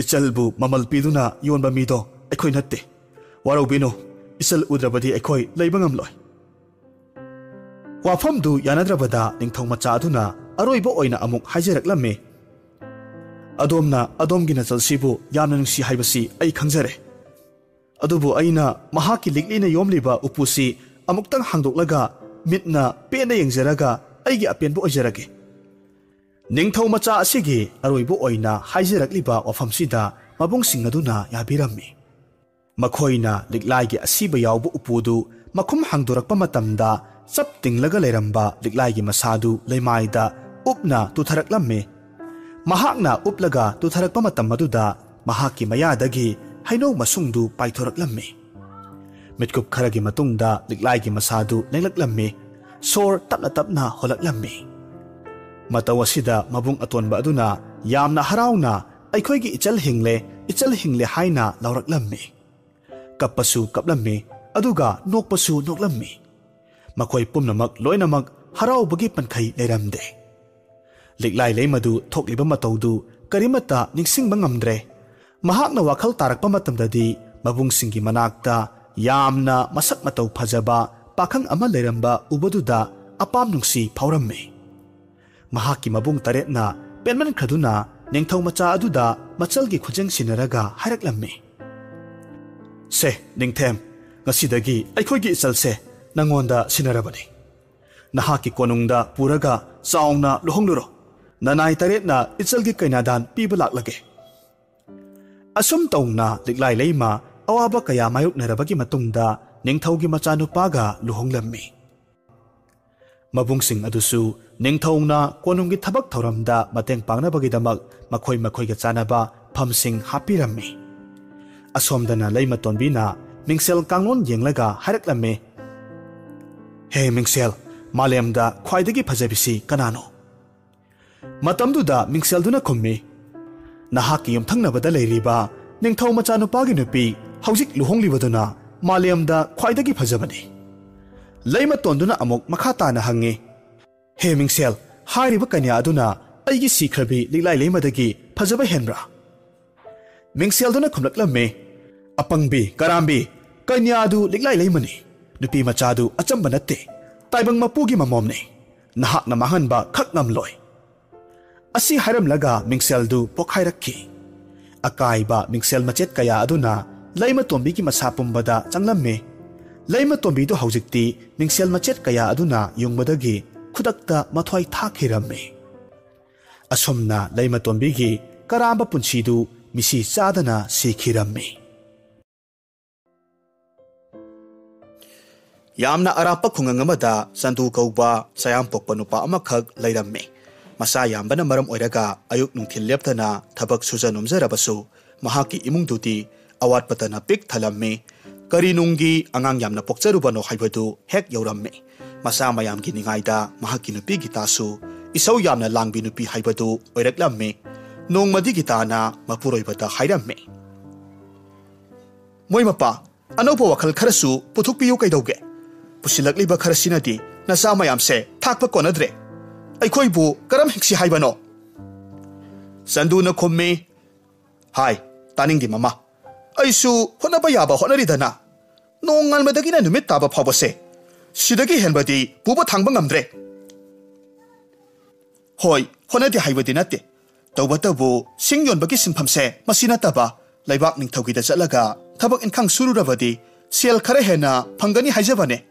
"ꯏꯆꯜꯕꯨ ꯃꯃꯜ ꯄꯤꯗꯨꯅ ꯌꯣꯟꯕ ꯃꯤꯗꯣ ꯑꯩꯈꯣꯏ ꯅꯠꯇꯦ꯫ ꯋꯥꯔꯧꯕꯤꯅꯨ, ꯏꯆꯜ ꯎꯗ꯭ꯔꯕꯗꯤ ꯑꯩꯈꯣꯏ ꯂꯩꯕ ꯉꯝꯂꯣꯏ꯫" ꯋꯥꯐꯝꯗꯨ ꯌꯥꯅꯗ꯭ꯔꯕꯗ ꯅꯤꯡꯊꯧ ꯃꯆꯥ ꯑꯗꯨꯅ ꯑꯔꯣꯏꯕ ꯑꯣꯏꯅ ꯑꯃꯨꯛ ꯍꯥꯏꯖꯔꯛꯂꯝꯃꯤ, "ꯑꯗꯣꯝꯅ ꯑꯗꯣꯝꯒꯤ ꯅꯆꯜꯁꯤꯕꯨ ꯌꯥꯝꯅ ꯅꯨꯡꯁꯤ ꯍꯥꯏꯕꯁꯤ ꯑꯩ ꯈꯪꯖꯔꯦ꯫ ꯑꯗꯨꯕꯨ ꯑꯩꯅ ꯃꯍꯥꯛꯀꯤ ꯂꯤꯛꯂꯤꯅ ꯌꯣꯝꯂꯤꯕ ꯎꯄꯨꯁꯤ ꯑꯃꯨꯛꯇꯪ ꯍꯥꯡꯗꯣꯛꯂꯒ ꯃꯤꯠꯅ ꯄꯦꯟꯅ ꯌꯦꯡꯖꯔꯒ ꯑꯩꯒꯤ ꯑꯄꯦꯟꯕ ꯑꯣꯏꯖꯔꯒꯦ꯫" ꯅꯤꯡꯊꯧ ꯃꯆꯥ ꯑꯁꯤꯒꯤ ꯑꯔꯣꯏꯕ ꯑꯣꯏꯅ ꯍꯥꯏꯖꯔꯛꯂꯤꯕ ꯋꯥꯐꯝꯁꯤꯗ ꯃꯕꯨꯡꯁꯤꯡ ꯑꯗꯨꯅ ꯌꯥꯕꯤꯔꯝꯃꯤ꯫ ꯃꯈꯣꯏꯅ ꯂꯤꯛꯂꯥꯏꯒꯤ ꯑꯁꯤꯕ ꯌꯥꯎꯕ ꯎꯄꯨꯗꯨ ꯃꯈꯨꯝ ꯍꯥꯡꯗꯣꯔꯛꯄ ꯃꯇꯝꯗ, ꯆꯞ ꯇꯤꯡꯂꯒ ꯂꯩꯔꯝꯕ ꯂꯤꯛꯂꯥꯏꯒꯤ ꯃꯁꯥꯗꯨ ꯂꯩꯃꯥꯏꯗ ꯎꯞꯅ ꯇꯨꯊꯔꯛꯂꯝꯃꯤ꯫ ꯃꯍꯥꯛꯅ ꯎꯞꯂꯒ ꯇꯨꯊꯔꯛꯄ ꯃꯇꯝ ꯑꯗꯨꯗ ꯃꯍꯥꯛꯀꯤ ꯃꯌꯥꯗꯒꯤ ꯍꯩꯅꯧ ꯃꯁꯨꯡꯗꯨ ꯄꯥꯏꯊꯣꯔꯛꯂꯝꯃꯤ꯫ ꯃꯤꯠꯀꯨꯞ ꯈꯔꯒꯤ ꯃꯇꯨꯡꯗ ꯂꯤꯛꯂꯥꯏꯒꯤ ꯃꯁꯥꯗꯨ ꯂꯦꯡꯂꯛꯂꯝꯃꯤ꯫ ꯁꯣꯔ ꯇꯞꯅ ꯇꯞꯅ ꯍꯣꯜꯂꯛꯂꯝꯃꯤ꯫ ꯃꯇꯧ ꯑꯁꯤꯗ ꯃꯕꯨꯡ ꯑꯇꯣꯟꯕ ꯑꯗꯨꯅ ꯌꯥꯝꯅ ꯍꯔꯥꯎꯅ, "ꯑꯩꯈꯣꯏꯒꯤ ꯏꯆꯜ ꯍꯤꯡꯂꯦ, ꯏꯆꯜ ꯍꯤꯡꯂꯦ" ꯍꯥꯏꯅ ꯂꯥꯎꯔꯛꯂꯝꯃꯤ꯫ ꯀꯞꯄꯁꯨ ꯀꯞꯂꯝꯃꯤ, ꯑꯗꯨꯒ ꯅꯣꯛꯄꯁꯨ ꯅꯣꯛꯂꯝꯃꯤ꯫ ꯃꯈꯣꯏ ꯄꯨꯝꯅꯃꯛ ꯂꯣꯏꯅꯃꯛ ꯍꯔꯥꯎꯕꯒꯤ ꯄꯟꯈꯩ ꯂꯩꯔꯝꯗꯦ꯫ ꯂꯤꯛꯂꯥꯏ ꯂꯩꯃꯗꯨ ꯊꯣꯛꯂꯤꯕ ꯃꯇꯧꯗꯨ ꯀꯔꯤꯃꯠꯇ ꯅꯤꯡꯁꯤꯡꯕ ꯉꯝꯗ꯭ꯔꯦ꯫ ꯃꯍꯥꯛꯅ ꯋꯥꯈꯜ ꯇꯥꯔꯛꯄ ꯃꯇꯝꯗꯗꯤ ꯃꯕꯨꯡꯁꯤꯡꯒꯤ ꯃꯅꯥꯛꯇ ꯌꯥꯝꯅ ꯃꯁꯛ ꯃꯇꯧ ꯐꯖꯕ ꯄꯥꯈꯪ ꯑꯃ ꯂꯩꯔꯝꯕ ꯎꯕꯗꯨꯗ ꯑꯄꯥꯝ ꯅꯨꯡꯁꯤ ꯐꯥꯎꯔꯝꯃꯤ꯫ ꯃꯍꯥꯛꯀꯤ ꯃꯕꯨꯡ ꯇꯔꯦꯠꯅ ꯄꯦꯟꯃꯟꯈ꯭ꯔꯗꯨꯅ ꯅꯤꯡꯊꯧ ꯃꯆꯥ ꯑꯗꯨꯗ ꯃꯆꯜꯒꯤ ꯈꯨꯖꯦꯡ ꯁꯤꯟꯅꯔꯒ ꯍꯥꯏꯔꯛꯂꯝꯃꯤ, "ꯁꯦ, ꯅꯤꯡꯊꯦꯝ, ꯉꯁꯤꯗꯒꯤ ꯑꯩꯈꯣꯏꯒꯤ ꯏꯆꯜꯁꯦ ꯅꯪꯉꯣꯟꯗ ꯁꯤꯟꯅꯔꯕꯅꯤ꯫ ꯅꯍꯥꯛꯀꯤ ꯀꯣꯅꯨꯡꯗ ꯄꯨꯔꯒ ꯆꯥꯎꯅ ꯂꯨꯍꯣꯡꯂꯨꯔꯣ꯫ ꯅꯅꯥꯏ ꯇꯔꯦꯠꯅ ꯏꯆꯜꯒꯤ ꯀꯩꯅꯥꯗꯥꯟ ꯄꯤꯕ ꯂꯥꯛꯂꯒꯦ"꯫ ꯑꯁꯨꯝ ꯇꯧꯅ ꯂꯤꯛꯂꯥꯏ ꯂꯩꯃ ꯑꯋꯥꯕ ꯀꯌꯥ ꯃꯥꯌꯣꯛꯅꯔꯕꯒꯤ ꯃꯇꯨꯡꯗ ꯅꯤꯡꯊꯧꯒꯤ ꯃꯆꯥꯅꯨꯄꯥꯒ ꯂꯨꯍꯣꯡꯂꯝꯃꯤ꯫ ꯃꯕꯨꯡꯁꯤꯡ ꯑꯗꯨꯁꯨ ꯅꯤꯡꯊꯧꯅ ꯀꯣꯅꯨꯡꯒꯤ ꯊꯕꯛ ꯊꯧꯔꯝꯗ ꯃꯇꯦꯡ ꯄꯥꯡꯅꯕꯒꯤꯗꯃꯛ ꯃꯈꯣꯏ ꯃꯈꯣꯏꯒ ꯆꯥꯅꯕ ꯐꯝꯁꯤꯡ ꯍꯥꯞꯄꯤꯔꯝꯃꯤ꯫ ꯑꯁꯣꯝꯗꯅ ꯂꯩꯃꯇꯣꯟꯕꯤꯅ ꯃꯤꯡꯁꯦꯜ ꯀꯥꯡꯂꯣꯟ ꯌꯦꯡꯂꯒ ꯍꯥꯏꯔꯛꯂꯝꯃꯤ, "ꯍꯦ ꯃꯤꯡꯁꯦꯜ, ꯃꯥꯂꯦꯝꯗ ꯈ꯭ꯋꯥꯏꯗꯒꯤ ꯐꯖꯕꯤꯁꯤ ꯀꯅꯥꯅꯣ?" ꯃꯇꯝꯗꯨꯗ ꯃꯤꯡꯁꯦꯜꯗꯨꯅ ꯈꯨꯝꯃꯤ, "ꯅꯍꯥꯛꯀꯤ ꯌꯨꯝꯊꯪꯅꯕꯗ ꯂꯩꯔꯤꯕ ꯅꯤꯡꯊꯧ ꯃꯆꯥꯅꯨꯄꯥꯒꯤ ꯅꯨꯄꯤ ꯍꯧꯖꯤꯛ ꯂꯨꯍꯣꯡꯂꯤꯕꯗꯨꯅ ꯃꯥꯂꯦꯝꯗ ꯈ꯭ꯋꯥꯏꯗꯒꯤ ꯐꯖꯕꯅꯤ"꯫ ꯂꯩꯃꯇꯣꯟꯗꯨꯅ ꯑꯃꯨꯛ ꯃꯈꯥ ꯇꯥꯅ ꯍꯪꯉꯤ, "ꯍꯦ ꯃꯤꯡꯁꯦꯜ, ꯍꯥꯏꯔꯤꯕ ꯀꯟꯌꯥ ꯑꯗꯨꯅ ꯑꯩꯒꯤ ꯁꯤꯈ꯭ꯔꯕꯤ ꯂꯤꯛꯂꯥꯏ ꯂꯩꯃꯗꯒꯤ ꯐꯖꯕ ꯍꯦꯟꯕ꯭ꯔꯥ?" ꯃꯤꯡꯁꯦꯜꯗꯨꯅ ꯈꯨꯝꯂꯛꯂꯝꯃꯤ, "ꯑꯄꯪꯕꯤ, ꯀꯔꯥꯝꯕꯤ, ꯀꯟꯌꯥ ꯑꯗꯨ ꯂꯤꯛꯂꯥꯏ ꯂꯩꯃꯅꯤ꯫ ꯅꯨꯄꯤ ꯃꯆꯥꯗꯨ ꯑꯆꯝꯕ ꯅꯠꯇꯦ, ꯇꯥꯏꯕꯪ ꯃꯄꯨꯒꯤ ꯃꯃꯣꯝꯅꯤ꯫ ꯅꯍꯥꯛꯅ ꯃꯥꯡꯍꯟꯕ ꯈꯛ ꯉꯝꯂꯣꯏ"꯫ ꯑꯁꯤ ꯍꯥꯏꯔꯝꯂꯒ ꯃꯤꯡꯁꯦꯜꯗꯨ ꯄꯣꯛꯈꯥꯏꯔꯛꯈꯤ꯫ ꯑꯀꯥꯏꯕ ꯃꯤꯡꯁꯦꯜ ꯃꯆꯦꯠ ꯀꯌꯥ ꯑꯗꯨꯅ ꯂꯩꯃꯇꯣꯟꯕꯤꯒꯤ ꯃꯁꯥ ꯄꯨꯝꯕꯗ ꯆꯪꯂꯝꯃꯤ꯫ ꯂꯩꯃꯇꯣꯟꯕꯤꯗꯨ ꯍꯧꯖꯤꯛꯇꯤ ꯃꯤꯡꯁꯦꯜ ꯃꯆꯦꯠ ꯀꯌꯥ ꯑꯗꯨꯅ ꯌꯨꯡꯕꯗꯒꯤ ꯈꯨꯗꯛꯇ ꯃꯊ꯭ꯋꯥꯏ ꯊꯥꯈꯤꯔꯝꯃꯤ꯫ ꯑꯁꯨꯝꯅ ꯂꯩꯃꯇꯣꯟꯕꯤꯒꯤ ꯀꯔꯥꯝꯕ ꯄꯨꯟꯁꯤꯗꯨ ꯃꯤꯁꯤ ꯆꯥꯗꯅ ꯁꯤꯈꯤꯔꯝꯃꯤ꯫ ꯌꯥꯝꯅ ꯑꯔꯥꯞꯄ ꯈꯨꯡꯒꯪ ꯑꯃꯗ ꯆꯟꯗꯨ ꯀꯧꯕ ꯆꯌꯥꯝ ꯄꯣꯛꯄ ꯅꯨꯄꯥ ꯑꯃꯈꯛ ꯂꯩꯔꯝꯃꯤ꯫ ꯃꯆꯥ ꯌꯥꯝꯕꯅ ꯃꯔꯝ ꯑꯣꯏꯔꯒ ꯑꯌꯨꯛ ꯅꯨꯡꯊꯤꯜ ꯂꯦꯞꯇꯅ ꯊꯕꯛ ꯁꯨꯖ ꯅꯣꯝꯖꯔꯕꯁꯨ, ꯃꯍꯥꯛꯀꯤ ꯏꯃꯨꯡꯗꯨꯗꯤ ꯑꯋꯥꯠꯄꯇꯅ ꯄꯤꯛ ꯊꯜꯂꯝꯃꯤ꯫ ꯀꯔꯤ ꯅꯨꯡꯒꯤ ꯑꯉꯥꯡ ꯌꯥꯝꯅ ꯄꯣꯛꯆꯔꯨꯕꯅꯣ ꯍꯥꯏꯕꯗꯨ ꯍꯦꯛ ꯌꯧꯔꯝꯃꯤ꯫ ꯃꯆꯥ ꯃꯌꯥꯝꯒꯤ ꯅꯤꯡꯉꯥꯏꯗ ꯃꯍꯥꯛꯀꯤ ꯅꯨꯄꯤ ꯒꯤꯇꯥꯁꯨ ꯏꯁꯧ ꯌꯥꯝꯅ ꯂꯥꯡꯕꯤ ꯅꯨꯄꯤ ꯍꯥꯏꯕꯗꯨ ꯑꯣꯏꯔꯛꯂꯝꯃꯤ꯫ ꯅꯣꯡꯃꯗꯤ ꯒꯤꯇꯥꯅ ꯃꯄꯨꯔꯣꯏꯕꯗ ꯍꯥꯏꯔꯝꯃꯤ, "ꯃꯣꯏ ꯃꯄꯥ, ꯑꯅꯧꯕ ꯋꯥꯈꯜ ꯈꯔꯁꯨ ꯄꯨꯊꯣꯛꯄꯤꯌꯨ ꯀꯩꯗꯧꯒꯦ? ꯄꯨꯁꯤꯜꯂꯛꯂꯤꯕ ꯈꯔꯁꯤꯅꯗꯤ ꯅꯆꯥ ꯃꯌꯥꯝꯁꯦ ꯊꯥꯛꯄ ꯀꯣꯟꯅꯗ꯭ꯔꯦ꯫ ꯑꯩꯈꯣꯏꯕꯨ ꯀꯔꯝ ꯍꯤꯡꯁꯤ ꯍꯥꯏꯕꯅꯣ?" ꯆꯟꯗꯨꯅ ꯈꯨꯝꯃꯤ, "ꯍꯥꯏ, ꯇꯥꯅꯤꯡꯗꯦ ꯃꯃꯥ꯫ ꯑꯩꯁꯨ ꯍꯣꯠꯅꯕ ꯌꯥꯕ ꯍꯣꯠꯅꯔꯤꯗꯅ꯫ ꯅꯣꯡꯉꯥꯟꯕꯗꯒꯤꯅ ꯅꯨꯃꯤꯠ ꯇꯥꯕ ꯐꯥꯎꯕꯁꯦ ꯁꯤꯗꯒꯤ ꯍꯦꯟꯕꯗꯤ ꯄꯨꯕ ꯊꯥꯡꯕ ꯉꯝꯗ꯭ꯔꯦ꯫ ꯍꯣꯏ, ꯍꯣꯠꯅꯗꯦ ꯍꯥꯏꯕꯗꯤ ꯅꯠꯇꯦ꯫ ꯇꯧꯕꯇꯕꯨ ꯁꯤꯡ ꯌꯣꯟꯕꯒꯤ ꯁꯤꯟꯐꯝꯁꯦ ꯃꯁꯤ ꯅꯠꯇꯕ ꯂꯩꯕꯥꯛ ꯅꯤꯡꯊꯧꯒꯤꯗ ꯆꯠꯂꯒ ꯊꯕꯛ ꯏꯟꯈꯥꯡ ꯁꯨꯔꯨꯔꯕꯗꯤ ꯁꯦꯜ ꯈꯔ ꯍꯦꯟꯅ ꯐꯪꯒꯅꯤ ꯍꯥꯏꯖꯕꯅꯦ꯫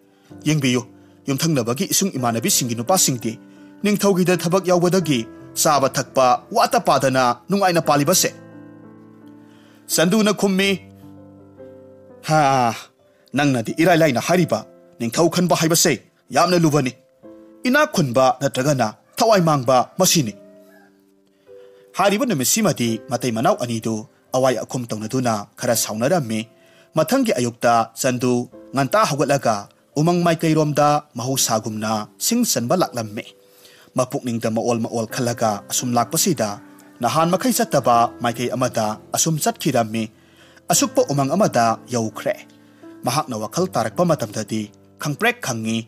ꯌꯦꯡꯕꯤꯌꯨ, ꯌꯨꯝꯊꯪꯅꯕꯒꯤ ꯏꯁꯨꯡ ꯏꯃꯥꯟꯅꯕꯤꯁꯤꯡꯒꯤ ꯅꯨꯄꯥꯁꯤꯡꯗꯤ ꯅꯤꯡꯊꯧꯒꯤꯗ ꯊꯕꯛ ꯌꯥꯎꯕꯗꯒꯤ ꯆꯥꯕ ꯊꯛꯄ ꯋꯥꯠꯇ ꯄꯥꯗꯅ ꯅꯨꯡꯉꯥꯏꯅ ꯄꯥꯜꯂꯤꯕꯁꯦ꯫ ꯆꯟꯗꯨꯅ ꯈꯨꯝꯃꯤ, "ꯍꯥ, ꯅꯪꯅꯗꯤ ꯏꯔꯥꯏ ꯂꯥꯏꯅ ꯍꯥꯏꯔꯤꯕ, ꯅꯤꯡꯊꯧ ꯈꯟꯕ ꯍꯥꯏꯕꯁꯦ ꯌꯥꯝꯅ ꯂꯨꯕꯅꯤ꯫ ꯏꯅꯥꯛ ꯈꯨꯟꯕ ꯅꯠꯇ꯭ꯔꯒꯅ ꯊꯋꯥꯏ ꯃꯥꯡꯕ ꯃꯁꯤꯅꯤ꯫" ꯍꯥꯏꯔꯤꯕ ꯅꯨꯃꯤꯠꯁꯤꯃꯗꯤ ꯃꯇꯩ ꯃꯅꯥꯎ ꯑꯅꯤꯗꯨ ꯑꯋꯥꯏ ꯑꯈꯨꯝ ꯇꯧꯅꯗꯨꯅ ꯈꯔ ꯁꯥꯎꯅꯔꯝꯃꯤ꯫ ꯃꯊꯪꯒꯤ ꯑꯌꯨꯛꯇ ꯆꯟꯗꯨ ꯉꯟꯇꯥ ꯍꯧꯒꯠꯂꯒ ꯎꯃꯪ ꯃꯥꯏꯀꯩꯔꯣꯝꯗ ꯃꯍꯧꯁꯥꯒꯨꯝꯅ ꯁꯤꯡ ꯆꯟꯕ ꯂꯥꯛꯂꯝꯃꯤ꯫ ꯃꯄꯨꯛꯅꯤꯡꯗ ꯃꯑꯣꯜ ꯃꯑꯣꯜ ꯈꯜꯂꯒ ꯑꯁꯨꯝ ꯂꯥꯛꯄꯁꯤꯗ ꯅꯍꯥꯟ ꯃꯈꯩ ꯆꯠꯇꯕ ꯃꯥꯏꯀꯩ ꯑꯃꯗ ꯑꯁꯨꯝ ꯆꯠꯈꯤꯔꯝꯃꯤ꯫ ꯑꯁꯨꯛꯄ ꯎꯃꯪ ꯑꯃꯗ ꯌꯧꯈ꯭ꯔꯦ꯫ ꯃꯍꯥꯛꯅ ꯋꯥꯈꯜ ꯇꯥꯔꯛꯄ ꯃꯇꯝꯗꯗꯤ ꯈꯪꯄ꯭ꯔꯦꯛ ꯈꯪꯉꯤ꯫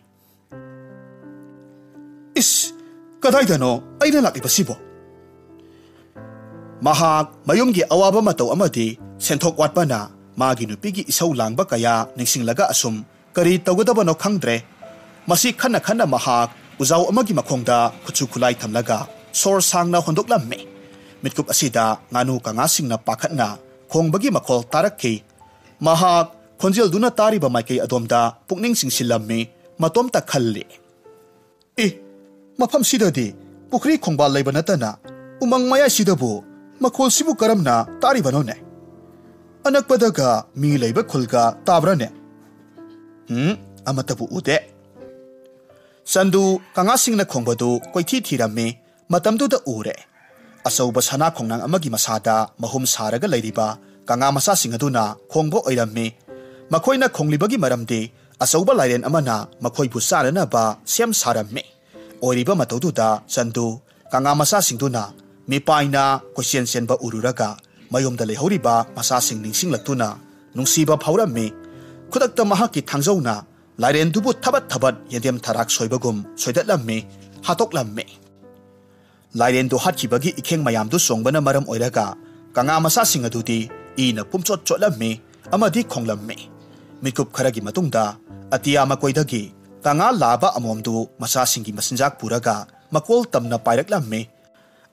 "ꯏꯁ, ꯀꯗꯥꯏꯗꯅꯣ ꯑꯩꯅ ꯂꯥꯛꯂꯤꯕꯁꯤꯕꯣ?" ꯃꯍꯥꯛ ꯃꯌꯨꯝꯒꯤ ꯑꯋꯥꯕ ꯃꯇꯧ ꯑꯃꯗꯤ ꯁꯦꯟꯊꯣꯛ ꯋꯥꯠꯄꯅ ꯃꯥꯒꯤ ꯅꯨꯄꯤꯒꯤ ꯏꯁꯧ ꯂꯥꯡꯕ ꯀꯌꯥ ꯅꯤꯡꯁꯤꯡꯂꯒ ꯑꯁꯨꯝ ꯀꯔꯤ ꯇꯧꯒꯗꯕꯅꯣ ꯈꯪꯗ꯭ꯔꯦ꯫ ꯃꯁꯤ ꯈꯟꯅ ꯈꯟꯅ ꯃꯍꯥꯛ ꯎꯖꯥꯎ ꯑꯃꯒꯤ ꯃꯈꯣꯡꯗ ꯈꯨꯠꯁꯨ ꯈꯨꯠꯂꯥꯏ ꯊꯝꯂꯒ ꯁꯣꯔ ꯁꯥꯡꯅ ꯍꯣꯟꯗꯣꯛꯂꯝꯃꯤ꯫ ꯃꯤꯠꯀꯨꯞ ꯑꯁꯤꯗ ꯉꯥꯅꯨ ꯀꯉꯥꯁꯤꯡꯅ ꯄꯥꯈꯠꯅ ꯈꯣꯡꯕꯒꯤ ꯃꯈꯣꯜ ꯇꯥꯔꯛꯈꯤ꯫ ꯃꯍꯥꯛ ꯈꯣꯟꯖꯦꯜꯗꯨꯅ ꯇꯥꯔꯤꯕ ꯃꯥꯏꯀꯩ ꯑꯗꯣꯝꯗ ꯄꯨꯛꯅꯤꯡ ꯆꯤꯡꯁꯤꯜꯂꯝꯃꯤ꯫ ꯃꯇꯣꯝꯇ ꯈꯜꯂꯤ, "ꯑꯦ, ꯃꯐꯝꯁꯤꯗꯗꯤ ꯄꯨꯈ꯭ꯔꯤ ꯈꯣꯡꯕꯥꯜ ꯂꯩꯕ ꯅꯠꯇꯅ ꯎꯃꯪ ꯃꯌꯥꯏꯁꯤꯗꯕꯨ ꯃꯈꯣꯜꯁꯤꯕꯨ ꯀꯔꯝꯅ ꯇꯥꯔꯤꯕꯅꯣꯅꯦ? ꯑꯅꯛꯄꯗꯒ ꯃꯤ ꯂꯩꯕ ꯈꯨꯜꯒ ꯇꯥꯕ꯭ꯔꯥꯅꯦ? ꯎꯝ, ꯑꯃꯠꯇꯕꯨ ꯎꯗꯦ꯫" ꯆꯟꯗꯨ ꯀꯉꯥꯁꯤꯡꯅ ꯈꯣꯡꯕꯗꯨ ꯀꯣꯏꯊꯤ ꯊꯤꯔꯝꯃꯤ꯫ ꯃꯇꯝꯗꯨꯗ ꯎꯔꯦ꯫ ꯑꯆꯧꯕ ꯁꯅꯥ ꯈꯣꯡꯅꯥꯡ ꯑꯃꯒꯤ ꯃꯁꯥꯗ ꯃꯍꯨꯝ ꯁꯥꯔꯒ ꯂꯩꯔꯤꯕ ꯀꯉꯥ ꯃꯆꯥꯁꯤꯡ ꯑꯗꯨꯅ ꯈꯣꯡꯕ ꯑꯣꯏꯔꯝꯃꯤ꯫ ꯃꯈꯣꯏꯅ ꯈꯣꯡꯂꯤꯕꯒꯤ ꯃꯔꯝꯗꯤ ꯑꯆꯧꯕ ꯂꯥꯏꯔꯦꯟ ꯑꯃꯅ ꯃꯈꯣꯏꯕꯨ ꯆꯥꯅꯅꯕ ꯁꯦꯝ ꯁꯥꯔꯝꯃꯤ꯫ ꯑꯣꯏꯔꯤꯕ ꯃꯇꯧꯗꯨꯗ ꯆꯟꯗꯨ ꯀꯉꯥ ꯃꯆꯥꯁꯤꯡꯗꯨꯅ ꯃꯤꯄꯥꯏꯅ ꯀꯣꯏꯆꯦꯟ ꯆꯦꯟꯕ ꯎꯔꯨꯔꯒ ꯃꯌꯨꯝꯗ ꯂꯩꯍꯧꯔꯤꯕ ꯃꯆꯥꯁꯤꯡ ꯅꯤꯡꯁꯤꯡꯂꯛꯇꯨꯅ ꯅꯨꯡꯁꯤꯕ ꯐꯥꯎꯔꯝꯃꯤ꯫ ꯈꯨꯗꯛꯇ ꯃꯍꯥꯛꯀꯤ ꯊꯥꯡꯖꯧꯅ ꯂꯥꯏꯔꯦꯟꯗꯨꯕꯨ ꯊꯕꯠ ꯊꯕꯠ ꯌꯦꯟꯗꯦꯝ ꯊꯔꯥꯛ ꯁꯣꯏꯕꯒꯨꯝ ꯁꯣꯏꯗꯠꯂꯝꯃꯤ, ꯍꯥꯠꯇꯣꯛꯂꯝꯃꯤ꯫ ꯂꯥꯏꯔꯦꯟꯗꯨ ꯍꯥꯠꯈꯤꯕꯒꯤ ꯏꯈꯦꯡ ꯃꯌꯥꯝꯗꯨ ꯆꯣꯡꯕꯅ ꯃꯔꯝ ꯑꯣꯏꯔꯒ ꯀꯉꯥ ꯃꯆꯥꯁꯤꯡ ꯑꯗꯨꯗꯤ ꯏꯅ ꯄꯨꯝꯆꯣꯠ ꯆꯣꯠꯂꯝꯃꯤ ꯑꯃꯗꯤ ꯈꯣꯡꯂꯝꯃꯤ꯫ ꯃꯤꯀꯨꯞ ꯈꯔꯒꯤ ꯃꯇꯨꯡꯗ ꯑꯇꯤꯌꯥ ꯃꯀꯣꯏꯗꯒꯤ ꯀꯉꯥ ꯂꯥꯕ ꯑꯃꯣꯝꯗꯨ ꯃꯆꯥꯁꯤꯡꯒꯤ ꯃꯆꯤꯟꯖꯥꯛ ꯄꯨꯔꯒ ꯃꯀꯣꯜ ꯇꯝꯅ ꯄꯥꯏꯔꯛꯂꯝꯃꯤ꯫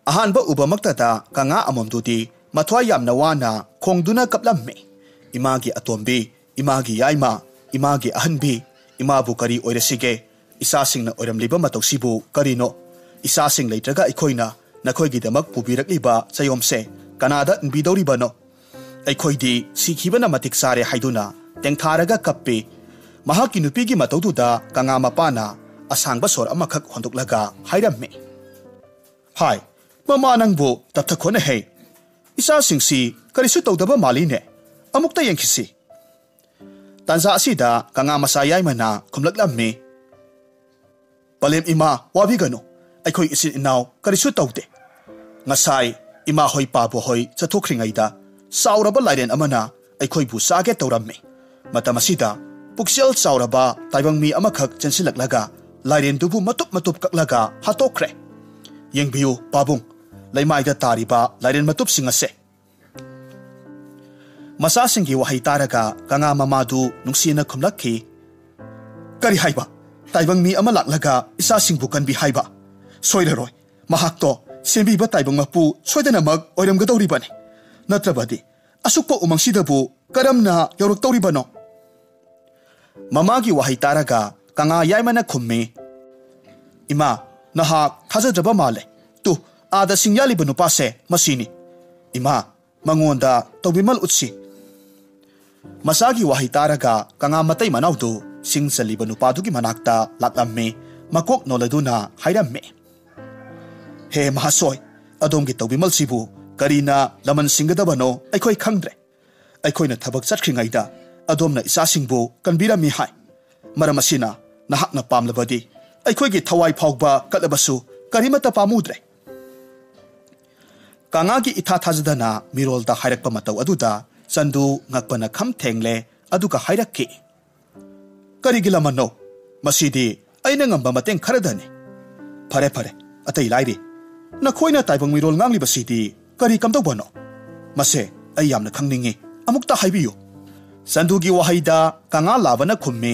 ꯑꯍꯥꯟꯕ ꯎꯕꯃꯛꯇꯗ ꯀꯉꯥ ꯑꯃꯣꯝꯗꯨꯗꯤ ꯃꯊ꯭ꯋꯥꯏ ꯌꯥꯝꯅ ꯋꯥꯅ ꯈꯣꯡꯗꯨꯅ ꯀꯞꯂꯝꯃꯤ꯫ ꯏꯃꯥꯒꯤ ꯑꯇꯣꯝꯕꯤ, ꯏꯃꯥꯒꯤ ꯌꯥꯏꯃ, ꯏꯃꯥꯒꯤ ꯑꯍꯟꯕꯤ, ꯏꯃꯥꯕꯨ ꯀꯔꯤ ꯑꯣꯏꯔꯁꯤꯒꯦ? ꯏꯆꯥꯁꯤꯡꯅ ꯑꯣꯏꯔꯝꯂꯤꯕ ꯃꯇꯧꯁꯤꯕꯨ ꯀꯔꯤꯅꯣ? ꯏꯆꯥꯁꯤꯡ ꯂꯩꯇ꯭ꯔꯒ ꯑꯩꯈꯣꯏꯅ ꯅꯈꯣꯏꯒꯤꯗꯃꯛ ꯄꯨꯕꯤꯔꯛꯂꯤꯕ ꯆꯌꯣꯝꯁꯦ ꯀꯅꯥꯗ ꯏꯟꯕꯤꯗꯧꯔꯤꯕꯅꯣ? ꯑꯩꯈꯣꯏꯗꯤ ꯁꯤꯈꯤꯕꯅ ꯃꯇꯤꯛ ꯆꯥꯔꯦ ꯍꯥꯏꯗꯨꯅ ꯇꯦꯡꯊꯥꯔꯒ ꯀꯞꯄꯤ꯫ ꯃꯍꯥꯛꯀꯤ ꯅꯨꯄꯤꯒꯤ ꯃꯇꯧꯗꯨꯗ ꯀꯉꯥ ꯃꯄꯥꯅ ꯑꯁꯥꯡꯕ ꯁꯣꯔ ꯑꯃꯈꯛ ꯍꯣꯟꯗꯣꯛꯂꯒ ꯍꯥꯏꯔꯝꯃꯤ, "ꯍꯥꯏ, ꯃꯃꯥ ꯅꯪꯕꯨ ꯇꯞꯊꯈꯣꯅꯍꯦ꯫ ꯏꯆꯥꯁꯤꯡꯁꯤ ꯀꯔꯤꯁꯨ ꯇꯧꯗꯕ ꯃꯥꯜꯂꯤꯅꯦ꯫ ꯑꯃꯨꯛꯇ ꯌꯦꯡꯈꯤꯁꯤ꯫" ꯇꯥꯟꯖꯥ ꯑꯁꯤꯗ ꯀꯉꯥ ꯃꯆꯥ ꯌꯥꯏꯃꯅ ꯈꯨꯝꯂꯛꯂꯝꯃꯤ, "ꯄꯂꯦꯝ ꯏꯃꯥ, ꯋꯥꯕꯤꯒꯅꯨ꯫ ꯑꯩꯈꯣꯏ ꯏꯆꯤꯟ ꯏꯅꯥꯎ ꯀꯔꯤꯁꯨ ꯇꯧꯗꯦ꯫ ꯉꯁꯥꯏ ꯏꯃꯥ ꯍꯣꯏ ꯄꯥꯕꯨ ꯍꯣꯏ ꯆꯠꯊꯣꯛꯈ꯭ꯔꯤꯉꯩꯗ ꯆꯥꯎꯔꯕ ꯂꯥꯏꯔꯦꯟ ꯑꯃꯅ ꯑꯩꯈꯣꯏꯕꯨ ꯆꯥꯒꯦ ꯇꯧꯔꯝꯃꯤ꯫ ꯃꯇꯝ ꯑꯁꯤꯗ ꯄꯨꯛꯆꯦꯜ ꯆꯥꯎꯔꯕ ꯇꯥꯏꯕꯪ ꯃꯤ ꯑꯃꯈꯛ ꯆꯦꯟꯁꯤꯜꯂꯛꯂꯒ ꯂꯥꯏꯔꯦꯟꯗꯨꯕꯨ ꯃꯇꯨꯞ ꯃꯇꯨꯞ ꯀꯛꯂꯒ ꯍꯥꯠꯇꯣꯛꯈ꯭ꯔꯦ꯫ ꯌꯦꯡꯕꯤꯌꯨ ꯄꯥꯕꯨꯡ, ꯂꯩꯃꯥꯏꯗ ꯇꯥꯔꯤꯕ ꯂꯥꯏꯔꯦꯟ ꯃꯇꯨꯞꯁꯤꯡ ꯑꯁꯦ꯫" ꯃꯆꯥꯁꯤꯡꯒꯤ ꯋꯥꯍꯩ ꯇꯥꯔꯒ ꯀꯉꯥ ꯃꯃꯥꯗꯨ ꯅꯨꯡꯁꯤꯅ ꯈꯨꯝꯂꯛꯈꯤ, "ꯀꯔꯤ ꯍꯥꯏꯕ? ꯇꯥꯏꯕꯪ ꯃꯤ ꯑꯃ ꯂꯥꯛꯂꯒ ꯏꯆꯥꯁꯤꯡꯕꯨ ꯀꯟꯕꯤ ꯍꯥꯏꯕ? ꯁꯣꯏꯔꯔꯣꯏ꯫ ꯃꯍꯥꯛꯇꯣ ꯁꯦꯝꯕꯤꯕ ꯇꯥꯏꯕꯪ ꯃꯄꯨ ꯁꯣꯏꯗꯅꯃꯛ ꯑꯣꯏꯔꯝꯒꯗꯧꯔꯤꯕꯅꯤ꯫ ꯅꯠꯇ꯭ꯔꯕꯗꯤ ꯑꯁꯨꯛꯄ ꯎꯃꯪꯁꯤꯗꯕꯨ ꯀꯔꯝꯅ ꯌꯧꯔꯛꯇꯧꯔꯤꯕꯅꯣ?" ꯃꯃꯥꯒꯤ ꯋꯥꯍꯩ ꯇꯥꯔꯒ ꯀꯉꯥ ꯌꯥꯏꯃꯅ ꯈꯨꯝꯃꯤ, "ꯏꯃꯥ, ꯅꯍꯥꯛ ꯊꯥꯖꯗ꯭ꯔꯕ ꯃꯥꯜꯂꯦ꯫ ꯇꯨ, ꯑꯥꯗ ꯁꯤꯡ ꯌꯥꯜꯂꯤꯕ ꯅꯨꯄꯥꯁꯦ ꯃꯁꯤꯅꯤ꯫ ꯏꯃꯥ, ꯃꯉꯣꯟꯗ ꯇꯧꯕꯤꯃꯜ ꯎꯠꯁꯤ꯫" ꯃꯆꯥꯒꯤ ꯋꯥꯍꯩ ꯇꯥꯔꯒ ꯀꯉꯥ ꯃꯇꯩ ꯃꯅꯥꯎꯗꯨ ꯁꯤꯡ ꯆꯜꯂꯤꯕ ꯅꯨꯄꯥꯗꯨꯒꯤ ꯃꯅꯥꯛꯇ ꯂꯥꯛꯂꯝꯃꯤ꯫ ꯃꯀꯣꯛ ꯅꯣꯜꯂꯗꯨꯅ ꯍꯥꯏꯔꯝꯃꯤ, "ꯍꯦ ꯃꯍꯥꯁꯣꯏ, ꯑꯗꯣꯝꯒꯤ ꯇꯧꯕꯤꯃꯜꯁꯤꯕꯨ ꯀꯔꯤꯅ ꯂꯃꯟ ꯁꯤꯡꯒꯗꯕꯅꯣ ꯑꯩꯈꯣꯏ ꯈꯪꯗ꯭ꯔꯦ꯫ ꯑꯩꯈꯣꯏꯅ ꯊꯕꯛ ꯆꯠꯈ꯭ꯔꯤꯉꯩꯗ ꯑꯗꯣꯝꯅ ꯏꯆꯥꯁꯤꯡꯕꯨ ꯀꯟꯕꯤꯔꯝꯃꯤ ꯍꯥꯏ꯫ ꯃꯔꯝ ꯑꯁꯤꯅ ꯅꯍꯥꯛꯅ ꯄꯥꯝꯂꯕꯗꯤ ꯑꯩꯈꯣꯏꯒꯤ ꯊꯋꯥꯏ ꯐꯥꯎꯕ ꯀꯠꯂꯕꯁꯨ ꯀꯔꯤꯃꯠꯇ ꯄꯥꯝꯃꯨꯗ꯭ꯔꯦ꯫" ꯀꯉꯥꯒꯤ ꯏꯊꯥ ꯊꯥꯖꯗꯅ ꯃꯤꯔꯣꯜꯗ ꯍꯥꯏꯔꯛꯄ ꯃꯇꯧ ꯑꯗꯨꯗ ꯆꯟꯗꯨ ꯉꯛꯄꯅ ꯈꯝ ꯊꯦꯡꯂꯦ, ꯑꯗꯨꯒ ꯍꯥꯏꯔꯛꯈꯤ, "ꯀꯔꯤꯒꯤ ꯂꯃꯟꯅꯣ? ꯃꯁꯤꯗꯤ ꯑꯩꯅ ꯉꯝꯕ ꯃꯇꯦꯡ ꯈꯔꯗꯅꯤ꯫" "ꯐꯔꯦ, ꯐꯔꯦ, ꯑꯇꯩ ꯂꯥꯏꯔꯤ꯫ ꯅꯈꯣꯏꯅ ꯇꯥꯏꯕꯪ ꯃꯤꯔꯣꯜ ꯉꯥꯡꯂꯤꯕꯁꯤꯗꯤ ꯀꯔꯤ ꯀꯝꯗꯧꯕꯅꯣ? ꯃꯁꯦ ꯑꯩ ꯌꯥꯝꯅ ꯈꯪꯅꯤꯡꯉꯤ꯫ ꯑꯃꯨꯛꯇ ꯍꯥꯏꯕꯤꯌꯨ꯫" ꯆꯟꯗꯨꯒꯤ ꯋꯥꯍꯩꯗ ꯀꯉꯥ ꯂꯥꯕꯅ ꯈꯨꯝꯃꯤ,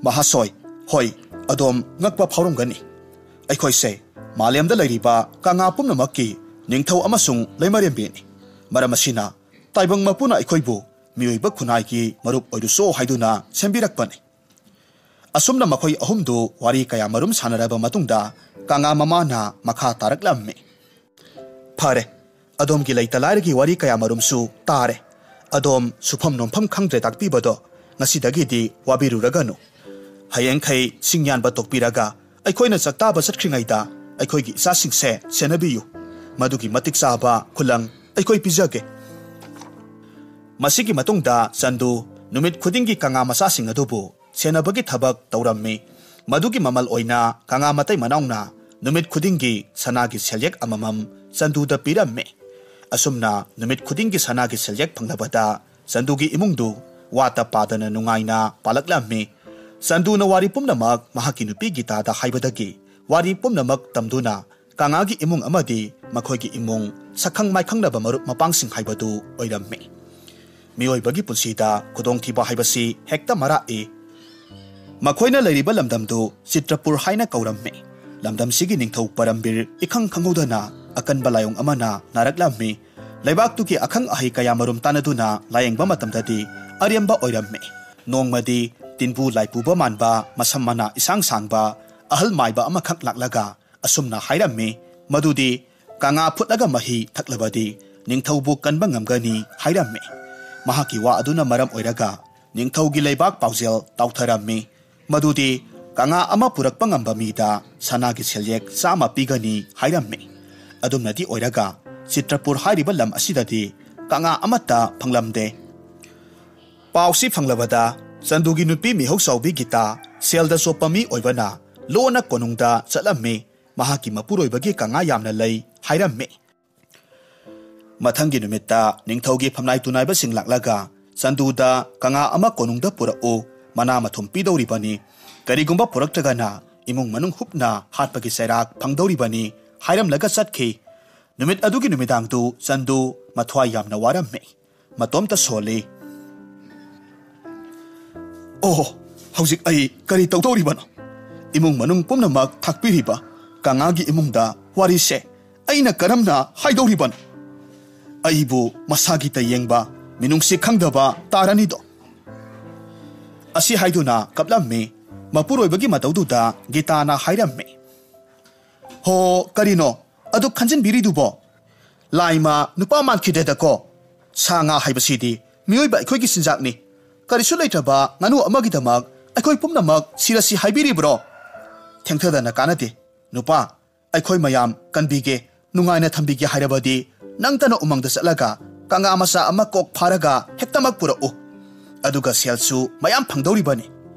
"ꯃꯍꯥꯁꯣꯏ, ꯍꯣꯏ, ꯑꯗꯣꯝ ꯉꯛꯄ ꯐꯥꯎꯔꯝꯒꯅꯤ꯫ ꯑꯩꯈꯣꯏꯁꯦ ꯃꯥꯂꯦꯝꯗ ꯂꯩꯔꯤꯕ ꯀꯉꯥ ꯄꯨꯝꯅꯃꯛꯀꯤ ꯅꯤꯡꯊꯧ ꯑꯃꯁꯨꯡ ꯂꯩꯃꯔꯦꯝꯕꯤꯅꯤ꯫ ꯃꯔꯝ ꯑꯁꯤꯅ ꯇꯥꯏꯕꯪ ꯃꯄꯨꯅ ꯑꯩꯈꯣꯏꯕꯨ ꯃꯤꯑꯣꯏꯕ ꯈꯨꯟꯅꯥꯏꯒꯤ ꯃꯔꯨꯞ ꯑꯣꯏꯔꯨꯆꯣ ꯍꯥꯏꯗꯨꯅ ꯁꯦꯝꯕꯤꯔꯛꯄꯅꯤ꯫ ꯑꯁꯨꯝꯅ ꯃꯈꯣꯏ ꯑꯍꯨꯝꯗꯨ ꯋꯥꯔꯤ ꯀꯌꯥꯃꯔꯨꯝ ꯁꯥꯟꯅꯔꯕ ꯃꯇꯨꯡꯗ ꯀꯪꯉꯥ ꯃꯃꯥꯅ ꯃꯈꯥ ꯇꯥꯔꯛꯂꯝꯃꯤ꯫ ꯐꯔꯦ, ꯑꯗꯣꯝꯒꯤ ꯂꯩꯇ ꯂꯥꯏꯔꯒꯤ ꯋꯥꯔꯤ ꯀꯌꯥꯃꯔꯨꯝꯁꯨ ꯇꯥꯔꯦ꯫ ꯑꯗꯣꯝ ꯁꯨꯐꯝ ꯅꯣꯝꯐꯝ ꯈꯪꯗ꯭ꯔꯦ ꯇꯥꯛꯄꯤꯕꯗꯣ ꯉꯁꯤꯗꯒꯤꯗꯤ ꯋꯥꯕꯤꯔꯨꯔꯒꯅꯨ꯫ ꯍꯌꯦꯡꯈꯩ ꯁꯤꯡ ꯌꯥꯟꯕ ꯇꯣꯛꯄꯤꯔꯒ ꯑꯩꯈꯣꯏꯅ ꯆꯥꯛꯇꯥꯕ ꯆꯠꯈ꯭ꯔꯤꯉꯩꯗ ꯑꯩꯈꯣꯏꯒꯤ ꯏꯆꯥꯁꯤꯡꯁꯦ ꯁꯦꯟꯅꯕꯤꯌꯨ꯫ ꯃꯗꯨꯒꯤ ꯃꯇꯤꯛ ꯆꯥꯕ ꯈꯨꯂꯪ ꯑꯩꯈꯣꯏ ꯄꯤꯖꯒꯦ꯫ ꯃꯁꯤꯒꯤ ꯃꯇꯨꯡꯗ ꯆꯟꯗꯨ ꯅꯨꯃꯤꯠ ꯈꯨꯗꯤꯡꯒꯤ ꯀꯪꯉꯥ ꯃꯆꯥꯁꯤꯡ ꯑꯗꯨꯕꯨ ꯁꯦꯟꯅꯕꯒꯤ ꯊꯕꯛ ꯇꯧꯔꯝꯃꯤ꯫ ꯃꯗꯨꯒꯤ ꯃꯃꯜ ꯑꯣꯏꯅ ꯀꯪꯉꯥ ꯃꯇꯩ ꯃꯅꯥꯎꯅ ꯅꯨꯃꯤꯠ ꯈꯨꯗꯤꯡꯒꯤ ꯁꯅꯥꯒꯤ ꯁꯦꯜꯌꯦꯛ ꯑꯃꯃꯝ ꯆꯟꯗꯨꯗ ꯄꯤꯔꯝꯃꯤ꯫ ꯑꯁꯨꯝꯅ ꯅꯨꯃꯤꯠ ꯈꯨꯗꯤꯡꯒꯤ ꯁꯅꯥꯒꯤ ꯁꯦꯜꯌꯦꯛ ꯐꯪꯂꯕꯗ ꯆꯟꯗꯨꯒꯤ ꯏꯃꯨꯡꯗꯨ ꯋꯥꯠꯇ ꯄꯥꯗꯅ ꯅꯨꯡꯉꯥꯏꯅ ꯄꯥꯜꯂꯛꯂꯝꯃꯤ꯫ ꯆꯟꯗꯨꯅ ꯋꯥꯔꯤ ꯄꯨꯝꯅꯃꯛ ꯃꯍꯥꯛꯀꯤ ꯅꯨꯄꯤ ꯒꯤꯇꯥꯗ ꯍꯥꯏꯕꯗꯒꯤ ꯋꯥꯔꯤ ꯄꯨꯝꯅꯃꯛ ꯇꯝꯗꯨꯅ ꯀꯪꯉꯥꯒꯤ ꯏꯃꯨꯡ ꯑꯃꯗꯤ ꯃꯈꯣꯏꯒꯤ ꯏꯃꯨꯡ ꯁꯛꯈꯪ ꯃꯥꯏꯈꯪꯅꯕ ꯃꯔꯨꯞ ꯃꯄꯥꯡꯁꯤꯡ ꯍꯥꯏꯕꯗꯨ ꯑꯣꯏꯔꯝꯃꯤ꯫ ꯃꯤꯑꯣꯏꯕꯒꯤ ꯄꯨꯟꯁꯤꯗ ꯈꯨꯗꯣꯡꯊꯤꯕ ꯍꯥꯏꯕꯁꯤ ꯍꯦꯛꯇ ꯃꯔꯥꯛꯏ꯫ ꯃꯈꯣꯏꯅ ꯂꯩꯔꯤꯕ ꯂꯝꯗꯝꯗꯨ ꯆꯤꯇ꯭ꯔꯄꯨꯔ ꯍꯥꯏꯅ ꯀꯧꯔꯝꯃꯤ꯫ ꯂꯝꯗꯝꯁꯤꯒꯤ ꯅꯤꯡꯊꯧ ꯄꯔꯝꯕꯤꯔ ꯏꯈꯪ ꯈꯪꯍꯧꯗꯅ ꯑꯀꯟꯕ ꯂꯥꯏꯑꯣꯡ ꯑꯃꯅ ꯅꯥꯔꯛꯂꯝꯃꯤ꯫ ꯂꯩꯕꯥꯛꯇꯨꯒꯤ ꯑꯈꯪ ꯑꯍꯩ ꯀꯌꯥꯃꯔꯨꯝ ꯇꯥꯟꯅꯗꯨꯅ ꯂꯥꯌꯦꯡꯕ ꯃꯇꯝꯗꯗꯤ ꯑꯔꯦꯝꯕ ꯑꯣꯏꯔꯝꯃꯤ꯫ ꯅꯣꯡꯃꯗꯤ ꯇꯤꯟꯕꯨ ꯂꯥꯏꯄꯨꯕ ꯃꯥꯟꯕ ꯃꯁꯝ ꯃꯅꯥ ꯏꯁꯥꯡ ꯁꯥꯡꯕ ꯑꯍꯜ ꯃꯥꯏꯕ ꯑꯃꯈꯛ ꯂꯥꯛꯂꯒ ꯑꯁꯨꯝꯅ ꯍꯥꯏꯔꯝꯃꯤ, ꯃꯗꯨꯗꯤ ꯀꯪꯉꯥ ꯐꯨꯠꯂꯒ ꯃꯍꯤ ꯊꯛꯂꯕꯗꯤ ꯅꯤꯡꯊꯧꯕꯨ ꯀꯟꯕ ꯉꯝꯒꯅꯤ ꯍꯥꯏꯔꯝꯃꯤ꯫ ꯃꯍꯥꯛꯀꯤ ꯋꯥ ꯑꯗꯨꯅ ꯃꯔꯝ ꯑꯣꯏꯔꯒ ꯅꯤꯡꯊꯧꯒꯤ ꯂꯩꯕꯥꯛ ꯄꯥꯎꯖꯦꯜ ꯇꯥꯎꯊꯔꯝꯃꯤ, ꯃꯗꯨꯗꯤ ꯀꯪꯉꯥ ꯑꯃ ꯄꯨꯔꯛꯄ ꯉꯝꯕ ꯃꯤꯗ ꯁꯅꯥꯒꯤ ꯁꯦꯜꯌꯦꯛ ꯆꯥꯝꯃ ꯄꯤꯒꯅꯤ ꯍꯥꯏꯔꯝꯃꯤ꯫ ꯑꯗꯨꯝꯅꯗꯤ ꯑꯣꯏꯔꯒ ꯆꯤꯇ꯭ꯔꯄꯨꯔ ꯍꯥꯏꯔꯤꯕ ꯂꯝ ꯑꯁꯤꯗꯗꯤ ꯀꯪꯉꯥ ꯑꯃꯠꯇ ꯐꯪꯂꯝꯗꯦ꯫ ꯄꯥꯎꯁꯤ ꯐꯪꯂꯕꯗ ꯆꯟꯗꯨꯒꯤ ꯅꯨꯄꯤ ꯃꯤꯍꯧ ꯆꯥꯎꯕꯤ ꯒꯤꯇꯥ ꯁꯦꯜꯗ ꯆꯣꯞꯄ ꯃꯤ ꯑꯣꯏꯕꯅ ꯂꯣꯟꯅ ꯀꯣꯅꯨꯡꯗ ꯆꯠꯂꯝꯃꯤ꯫ ꯃꯍꯥꯛꯀꯤ ꯃꯄꯨꯔꯣꯏꯕꯒꯤ ꯀꯪꯉꯥ ꯌꯥꯝꯅ ꯂꯩ ꯍꯥꯏꯔꯝꯃꯤ꯫ ꯃꯊꯪꯒꯤ ꯅꯨꯃꯤꯠꯇ ꯅꯤꯡꯊꯧꯒꯤ ꯐꯝꯅꯥꯏ ꯇꯨꯅꯥꯏꯕꯁꯤꯡ ꯂꯥꯛꯂꯒ ꯆꯟꯗꯨꯗ ꯀꯪꯉꯥ ꯑꯃ ꯀꯣꯅꯨꯡꯗ ꯄꯨꯔꯛꯎ, ꯃꯅꯥ ꯃꯊꯨꯝ ꯄꯤꯗꯧꯔꯤꯕꯅꯤ, ꯀꯔꯤꯒꯨꯝꯕ ꯄꯨꯔꯛꯇ꯭ꯔꯒꯅ ꯏꯃꯨꯡ ꯃꯅꯨꯡ ꯍꯨꯞꯅ ꯍꯥꯠꯄꯒꯤ ꯆꯩꯔꯥꯛ ꯐꯪꯗꯧꯔꯤꯕꯅꯤ ꯍꯥꯏꯔꯝꯂꯒ ꯆꯠꯈꯤ꯫ ꯅꯨꯃꯤꯠ ꯑꯗꯨꯒꯤ ꯅꯨꯃꯤꯗꯥꯡꯗꯨ ꯆꯟꯗꯨ ꯃꯊ꯭ꯋꯥꯏ ꯌꯥꯝꯅ ꯋꯥꯔꯝꯃꯤ꯫ ꯃꯇꯣꯝꯇ ꯁꯣꯜꯂꯤ꯫ "ꯑꯣ, ꯍꯧꯖꯤꯛ ꯑꯩ ꯀꯔꯤ ꯇꯧꯗꯧꯔꯤꯕꯅꯣ? ꯏꯃꯨꯡ ꯃꯅꯨꯡ ꯄꯨꯝꯅꯃꯛ ꯊꯥꯛꯄꯤꯔꯤꯕ ꯀꯪꯉꯥꯒꯤ ꯏꯃꯨꯡꯗ ꯋꯥꯔꯤꯁꯦ ꯑꯩꯅ ꯀꯔꯝꯅ ꯍꯥꯏꯗꯧꯔꯤꯕꯅꯣ? ꯑꯩꯕꯨ ꯃꯁꯥꯒꯤ ꯇꯌꯦꯡꯕ ꯃꯤꯅꯨꯡꯁꯤ ꯈꯪꯗꯕ ꯇꯥꯔꯅꯤꯗꯣ꯫ ꯑꯁꯤ ꯍꯥꯏꯗꯨꯅ ꯀꯞꯂꯝꯃꯤ꯫ ꯃꯄꯨꯔꯣꯏꯕꯒꯤ ꯃꯇꯧꯗꯨꯗ ꯒꯤꯇꯥꯅ ꯍꯥꯏꯔꯝꯃꯤ, "ꯍꯣ, ꯀꯔꯤꯅꯣ ꯑꯗꯨꯛ ꯈꯟꯖꯤꯟꯕꯤꯔꯤꯗꯨꯕꯣ? ꯂꯥꯏꯃ ꯅꯨꯄꯥ ꯃꯥꯟꯈꯤꯗꯦꯗꯀꯣ꯫ ꯁꯥ ꯉꯥ ꯍꯥꯏꯕꯁꯤꯗꯤ ꯃꯤꯑꯣꯏꯕ ꯑꯩꯈꯣꯏꯒꯤ ꯆꯤꯟꯖꯥꯛꯅꯤ꯫ ꯀꯔꯤꯁꯨ ꯂꯩꯇ꯭ꯔꯕ ꯉꯥꯅꯨ ꯑꯃꯒꯤꯗꯃꯛ ꯑꯩꯈꯣꯏ ꯄꯨꯝꯅꯃꯛ ꯁꯤꯔꯁꯤ ꯍꯥꯏꯕꯤꯔꯤꯕ꯭ꯔꯣ? ꯊꯦꯡꯊꯗꯅ ꯀꯥꯟꯅꯗꯦ꯫ ꯅꯨꯄꯥ, ꯑꯩꯈꯣꯏ ꯃꯌꯥꯝ ꯀꯟꯕꯤꯒꯦ, ꯅꯨꯡꯉꯥꯏꯅ ꯊꯝꯕꯤꯒꯦ ꯍꯥꯏꯔꯕꯗꯤ ꯅꯪꯇꯅ ꯎꯃꯪꯗ ꯆꯠꯂꯒ ꯀꯪꯉꯥ ꯃꯆꯥ ꯑꯃ ꯀꯣꯛ ꯐꯥꯔꯒ ꯍꯦꯛꯇꯃꯛ ꯄꯨꯔꯛꯎ꯫ ꯑꯗꯨꯒ ꯁꯦꯜꯁꯨ ꯃꯌꯥꯝ ꯐꯪꯗꯧꯔꯤꯕꯅꯤ꯫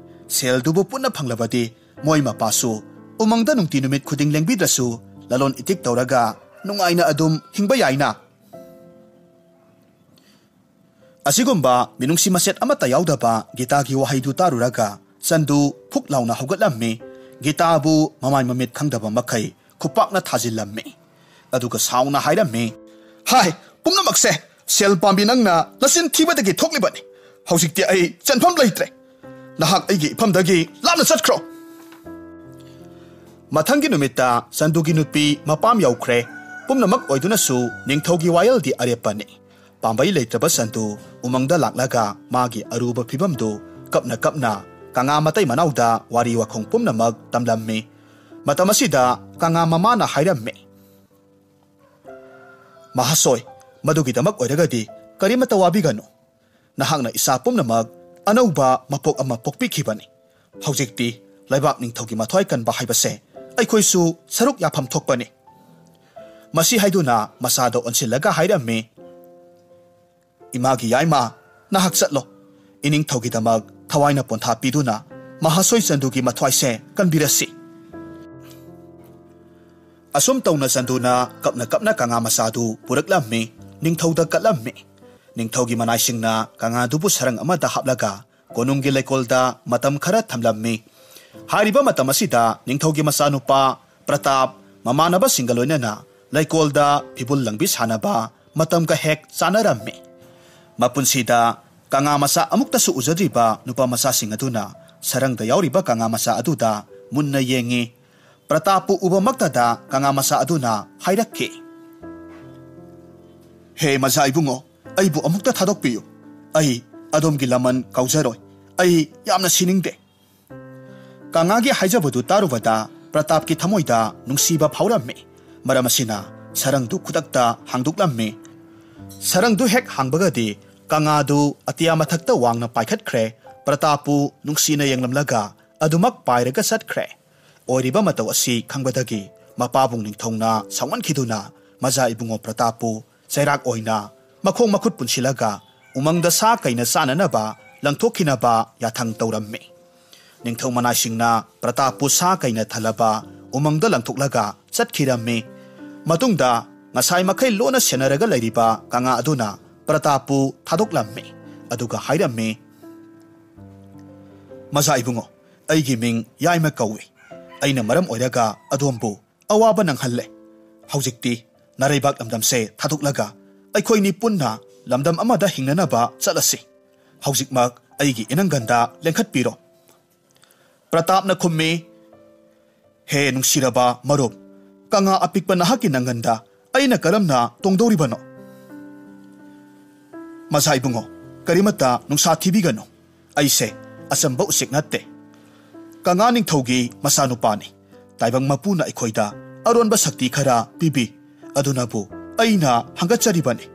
ꯁꯦꯜꯗꯨꯕꯨ ꯄꯨꯟꯅ ꯐꯪꯂꯕꯗꯤ ꯃꯣꯏ ꯃꯄꯥꯁꯨ ꯎꯃꯪꯗ ꯅꯨꯡꯇꯤ ꯅꯨꯃꯤꯠ ꯈꯨꯗꯤꯡ ꯂꯦꯡꯕꯤꯗ꯭ꯔꯁꯨ ꯂꯂꯣꯟ ꯏꯇꯤꯛ ꯇꯧꯔꯒ ꯅꯨꯡꯉꯥꯏꯅ ꯑꯗꯨꯝ ꯍꯤꯡꯕ ꯌꯥꯏꯅ"꯫ ꯑꯁꯤꯒꯨꯝꯕ ꯃꯤꯅꯨꯡꯁꯤ ꯃꯆꯦꯠ ꯑꯃꯠꯇ ꯌꯥꯎꯗꯕ ꯒꯤꯇꯥꯒꯤ ꯋꯥꯍꯩꯗꯨ ꯇꯥꯔꯨꯔꯒ ꯆꯟꯗꯨ ꯐꯨꯛ ꯂꯥꯎꯅ ꯍꯧꯒꯠꯂꯝꯃꯤ꯫ ꯒꯤꯇꯥꯕꯨ ꯃꯃꯥꯏ ꯃꯃꯤꯠ ꯈꯪꯗꯕ ꯃꯈꯩ ꯈꯨꯄꯥꯛꯅ ꯊꯥꯖꯤꯜꯂꯝꯃꯤ꯫ ꯑꯗꯨꯒ ꯁꯥꯎꯅ ꯍꯥꯏꯔꯝꯃꯤ, "ꯍꯥꯏ, ꯄꯨꯝꯅꯃꯛꯁꯦ ꯁꯦꯜ ꯄꯥꯝꯕꯤ ꯅꯪꯅ ꯅꯆꯤꯟ ꯊꯤꯕꯗꯒꯤ ꯊꯣꯛꯂꯤꯕꯅꯤ꯫ ꯍꯧꯖꯤꯛꯇꯤ ꯑꯩ ꯆꯦꯟꯐꯝ ꯂꯩꯇ꯭ꯔꯦ꯫ ꯅꯍꯥꯛ ꯑꯩꯒꯤ ꯏꯐꯝꯗꯒꯤ ꯂꯥꯞꯅ ꯆꯠꯈ꯭ꯔꯣ"꯫ ꯃꯊꯪꯒꯤ ꯅꯨꯃꯤꯠꯇ ꯆꯟꯗꯨꯒꯤ ꯅꯨꯄꯤ ꯃꯄꯥꯝ ꯌꯧꯈ꯭ꯔꯦ꯫ ꯄꯨꯝꯅꯃꯛ ꯑꯣꯏꯗꯨꯅꯁꯨ ꯅꯤꯡꯊꯧꯒꯤ ꯋꯥꯌꯦꯜꯗꯤ ꯑꯔꯦꯞꯄꯅꯤ꯫ ꯄꯥꯝꯕꯩ ꯂꯩꯇ꯭ꯔꯕ ꯆꯟꯗꯨ ꯎꯃꯪꯗ ꯂꯥꯛꯂꯒ ꯃꯥꯒꯤ ꯑꯔꯨꯕ ꯐꯤꯕꯝꯗꯨ ꯀꯞꯅ ꯀꯞꯅ ꯀꯪꯉꯥ ꯃꯇꯩ ꯃꯅꯥꯎꯗ ꯋꯥꯔꯤ ꯋꯥꯈꯣꯡ ꯄꯨꯝꯅꯃꯛ ꯇꯝꯂꯝꯃꯤ꯫ ꯃꯇꯝ ꯑꯁꯤꯗ ꯀꯪꯉꯥ ꯃꯃꯥꯅ ꯍꯥꯏꯔꯝꯃꯤ, "ꯃꯍꯥꯁꯣꯏ, ꯃꯗꯨꯒꯤꯗꯃꯛ ꯑꯣꯏꯔꯒꯗꯤ ꯀꯔꯤꯃꯠꯇ ꯋꯥꯕꯤꯒꯅꯨ꯫ ꯅꯍꯥꯛꯅ ꯏꯆꯥ ꯄꯨꯝꯅꯃꯛ ꯑꯅꯧꯕ ꯃꯄꯣꯛ ꯑꯃ ꯄꯣꯛꯄꯤꯈꯤꯕꯅꯤ꯫ ꯍꯧꯖꯤꯛꯇꯤ ꯂꯩꯕꯥꯛ ꯅꯤꯡꯊꯧꯒꯤ ꯃꯊ꯭ꯋꯥꯏ ꯀꯟꯕ ꯍꯥꯏꯕꯁꯦ ꯑꯩꯈꯣꯏꯁꯨ ꯁꯔꯨꯛ ꯌꯥꯐꯝ ꯊꯣꯛꯄꯅꯤ"꯫ ꯃꯁꯤ ꯍꯥꯏꯗꯨꯅ ꯃꯆꯥꯗ ꯑꯣꯟꯁꯤꯜꯂꯒ ꯍꯥꯏꯔꯝꯃꯤ, "ꯏꯃꯥꯒꯤ ꯌꯥꯏꯃ, ꯅꯍꯥꯛ ꯆꯠꯂꯣ꯫ ꯏꯅꯤꯡꯊꯧꯒꯤꯗꯃꯛ ꯊꯋꯥꯏꯅ ꯄꯣꯟꯊꯥ ꯄꯤꯗꯨꯅ ꯃꯍꯥꯁꯣꯏ ꯆꯟꯗꯨꯒꯤ ꯃꯊ꯭ꯋꯥꯏꯁꯦ ꯀꯟꯕꯤꯔꯁꯤ"꯫ ꯑꯁꯨꯝ ꯇꯧꯅ ꯆꯟꯗꯨꯅ ꯀꯞꯅ ꯀꯞꯅ ꯀꯪꯉꯥ ꯃꯆꯥꯗꯨ ꯄꯨꯔꯛꯂꯝꯃꯤ, ꯅꯤꯡꯊꯧꯗ ꯀꯠꯂꯝꯃꯤ꯫ ꯅꯤꯡꯊꯧꯒꯤ ꯃꯅꯥꯏꯁꯤꯡꯅ ꯀꯪꯉꯥꯗꯨꯕꯨ ꯁꯔꯪ ꯑꯃꯗ ꯍꯥꯞꯂꯒ ꯀꯣꯅꯨꯡꯒꯤ ꯂꯩꯀꯣꯜꯗ ꯃꯇꯝ ꯈꯔ ꯊꯝꯂꯝꯃꯤ꯫ ꯍꯥꯏꯔꯤꯕ ꯃꯇꯝ ꯑꯁꯤꯗ ꯅꯤꯡꯊꯧꯒꯤ ꯃꯆꯥꯅꯨꯄꯥ ꯄ꯭ꯔꯇꯥꯞ ꯃꯃꯥꯟꯅꯕꯁꯤꯡꯒ ꯂꯣꯏꯅꯅ ꯂꯩꯀꯣꯜꯗ ꯐꯤꯕꯨꯜ ꯂꯪꯕꯤ ꯁꯥꯟꯅꯕ ꯃꯇꯝꯒ ꯍꯦꯛ ꯆꯥꯟꯅꯔꯝꯃꯤ꯫ ꯃꯄꯨꯟꯁꯤꯗ ꯀꯪꯉꯥ ꯃꯆꯥ ꯑꯃꯨꯛꯇꯁꯨ ꯎꯖꯗ꯭ꯔꯤꯕ ꯅꯨꯄꯥ ꯃꯆꯥꯁꯤꯡ ꯑꯗꯨꯅ ꯁꯔꯪꯗ ꯌꯥꯎꯔꯤꯕ ꯀꯪꯉꯥ ꯃꯆꯥ ꯑꯗꯨꯗ ꯃꯨꯟꯅ ꯌꯦꯡꯉꯤ꯫ ꯄ꯭ꯔꯇꯥꯞꯄꯨ ꯎꯕꯃꯛꯇꯗ ꯀꯪꯉꯥ ꯃꯆꯥ ꯑꯗꯨꯅ ꯍꯥꯏꯔꯛꯈꯤ, "ꯍꯦ ꯃꯆꯥ ꯏꯕꯨꯡꯉꯣ, ꯑꯩꯕꯨ ꯑꯃꯨꯛꯇ ꯊꯥꯗꯣꯛꯄꯤꯌꯨ꯫ ꯑꯩ ꯑꯗꯣꯝꯒꯤ ꯂꯃꯟ ꯀꯥꯎꯖꯔꯣꯏ꯫ ꯑꯩ ꯌꯥꯝꯅ ꯁꯤꯅꯤꯡꯗꯦ꯫ ꯀꯪꯉꯥꯒꯤ ꯍꯥꯏꯖꯕꯗꯨ ꯇꯥꯔꯨꯕꯗ ꯄ꯭ꯔꯇꯥꯞꯀꯤ ꯊꯃꯣꯏꯗ ꯅꯨꯡꯁꯤꯕ ꯐꯥꯎꯔꯝꯃꯤ꯫ ꯃꯔꯝ ꯑꯁꯤꯅ ꯁꯔꯪꯗꯨ ꯈꯨꯗꯛꯇ ꯍꯥꯡꯗꯣꯛꯂꯝꯃꯤ꯫ ꯁꯔꯪꯗꯨ ꯍꯦꯛ ꯍꯥꯡꯕꯒꯗꯤ ꯀꯪꯉꯥꯗꯨ ꯑꯇꯤꯌꯥ ꯃꯊꯛꯇ ꯋꯥꯡꯅ ꯄꯥꯏꯈꯠꯈ꯭ꯔꯦ꯫ ꯄ꯭ꯔꯇꯥꯞꯄꯨ ꯅꯨꯡꯁꯤꯅ ꯌꯦꯡꯂꯝꯂꯒ ꯑꯗꯨꯃꯛ ꯄꯥꯏꯔꯒ ꯆꯠꯈ꯭ꯔꯦ꯫ ꯑꯣꯏꯔꯤꯕ ꯃꯇꯧ ꯑꯁꯤ ꯈꯪꯕꯗꯒꯤ ꯃꯄꯥꯕꯨꯡ ꯅꯤꯡꯊꯧꯅ ꯁꯥꯎꯃꯟꯈꯤꯗꯨꯅ ꯃꯖꯥ ꯏꯕꯨꯡꯉꯣ ꯄ꯭ꯔꯇꯥꯞꯄꯨ ꯆꯩꯔꯥꯛ ꯑꯣꯏꯅ ꯃꯈꯣꯡ ꯃꯈꯨꯠ ꯄꯨꯟꯁꯤꯜꯂꯒ ꯎꯃꯪꯗ ꯁꯥ ꯀꯩꯅ ꯆꯥꯅꯅꯕ ꯂꯪꯊꯣꯛꯈꯤꯅꯕ ꯌꯥꯊꯪ ꯇꯧꯔꯝꯃꯤ꯫ ꯅꯤꯡꯊꯧ ꯃꯅꯥꯏꯁꯤꯡꯅ ꯄ꯭ꯔꯇꯥꯞꯄꯨ ꯁꯥ ꯀꯩꯅ ꯊꯜꯂꯕ ꯎꯃꯪꯗ ꯂꯪꯊꯣꯛꯂꯒ ꯆꯠꯈꯤꯔꯝꯃꯤ꯫ ꯃꯇꯨꯡꯗ ꯉꯁꯥꯏ ꯃꯈꯩ ꯂꯣꯟꯅ ꯁꯦꯟꯅꯔꯒ ꯂꯩꯔꯤꯕ ꯀꯪꯉꯥ ꯑꯗꯨꯅ ꯄ꯭ꯔꯇꯥꯞꯄꯨ ꯊꯥꯗꯣꯛꯂꯝꯃꯤ꯫ ꯑꯗꯨꯒ ꯍꯥꯏꯔꯝꯃꯤ, "ꯃꯖꯥ ꯏꯕꯨꯡꯉꯣ, ꯑꯩꯒꯤ ꯃꯤꯡ ꯌꯥꯏꯃ ꯀꯧꯏ꯫ ꯑꯩꯅ ꯃꯔꯝ ꯑꯣꯏꯔꯒ ꯑꯗꯣꯝꯕꯨ ꯑꯋꯥꯕ ꯅꯪꯍꯜꯂꯦ꯫ ꯍꯧꯖꯤꯛꯇꯤ ꯅꯥꯔꯩꯕꯥꯛ ꯂꯝꯗꯝꯁꯦ ꯊꯥꯗꯣꯛꯂꯒ ꯑꯩꯈꯣꯏꯅꯤ ꯄꯨꯟꯅ ꯂꯝꯗꯝ ꯑꯃꯗ ꯍꯤꯡꯅꯅꯕ ꯆꯠꯂꯁꯤ꯫ ꯍꯧꯖꯤꯛꯃꯛ ꯑꯩꯒꯤ ꯏꯅꯪꯒꯟꯗ ꯂꯦꯡꯈꯠꯄꯤꯔꯣ꯫" ꯄ꯭ꯔꯇꯥꯞꯅ ꯈꯨꯝꯃꯤ, "ꯍꯦ ꯅꯨꯡꯁꯤꯔꯕ ꯃꯔꯨꯞ, ꯀꯪꯉꯥ ꯑꯄꯤꯛꯄ ꯅꯍꯥꯛꯀꯤ ꯅꯪꯒꯟꯗ ꯑꯩꯅ ꯀꯔꯝꯅ ꯇꯣꯡꯗꯧꯔꯤꯕꯅꯣ?" "ꯃꯖꯥ ꯏꯕꯨꯡꯉꯣ, ꯀꯔꯤꯃꯠꯇ ꯅꯨꯡꯁꯥ ꯊꯤꯕꯤꯒꯅꯨ꯫ ꯑꯩꯁꯦ ꯑꯆꯝꯕ ꯎꯆꯦꯛ ꯅꯠꯇꯦ꯫ ꯀꯪꯉꯥ ꯅꯤꯡꯊꯧꯒꯤ ꯃꯆꯥꯅꯨꯄꯥꯅꯤ꯫ ꯇꯥꯏꯕꯪ ꯃꯄꯨꯅ ꯑꯩꯈꯣꯏꯗ ꯑꯔꯣꯟꯕ ꯁꯛꯇꯤ ꯈꯔ ꯄꯤꯕꯤ꯫ ꯑꯗꯨꯅꯕꯨ ꯑꯩꯅ ꯍꯪꯒꯠꯆꯔꯤꯕꯅꯤ꯫"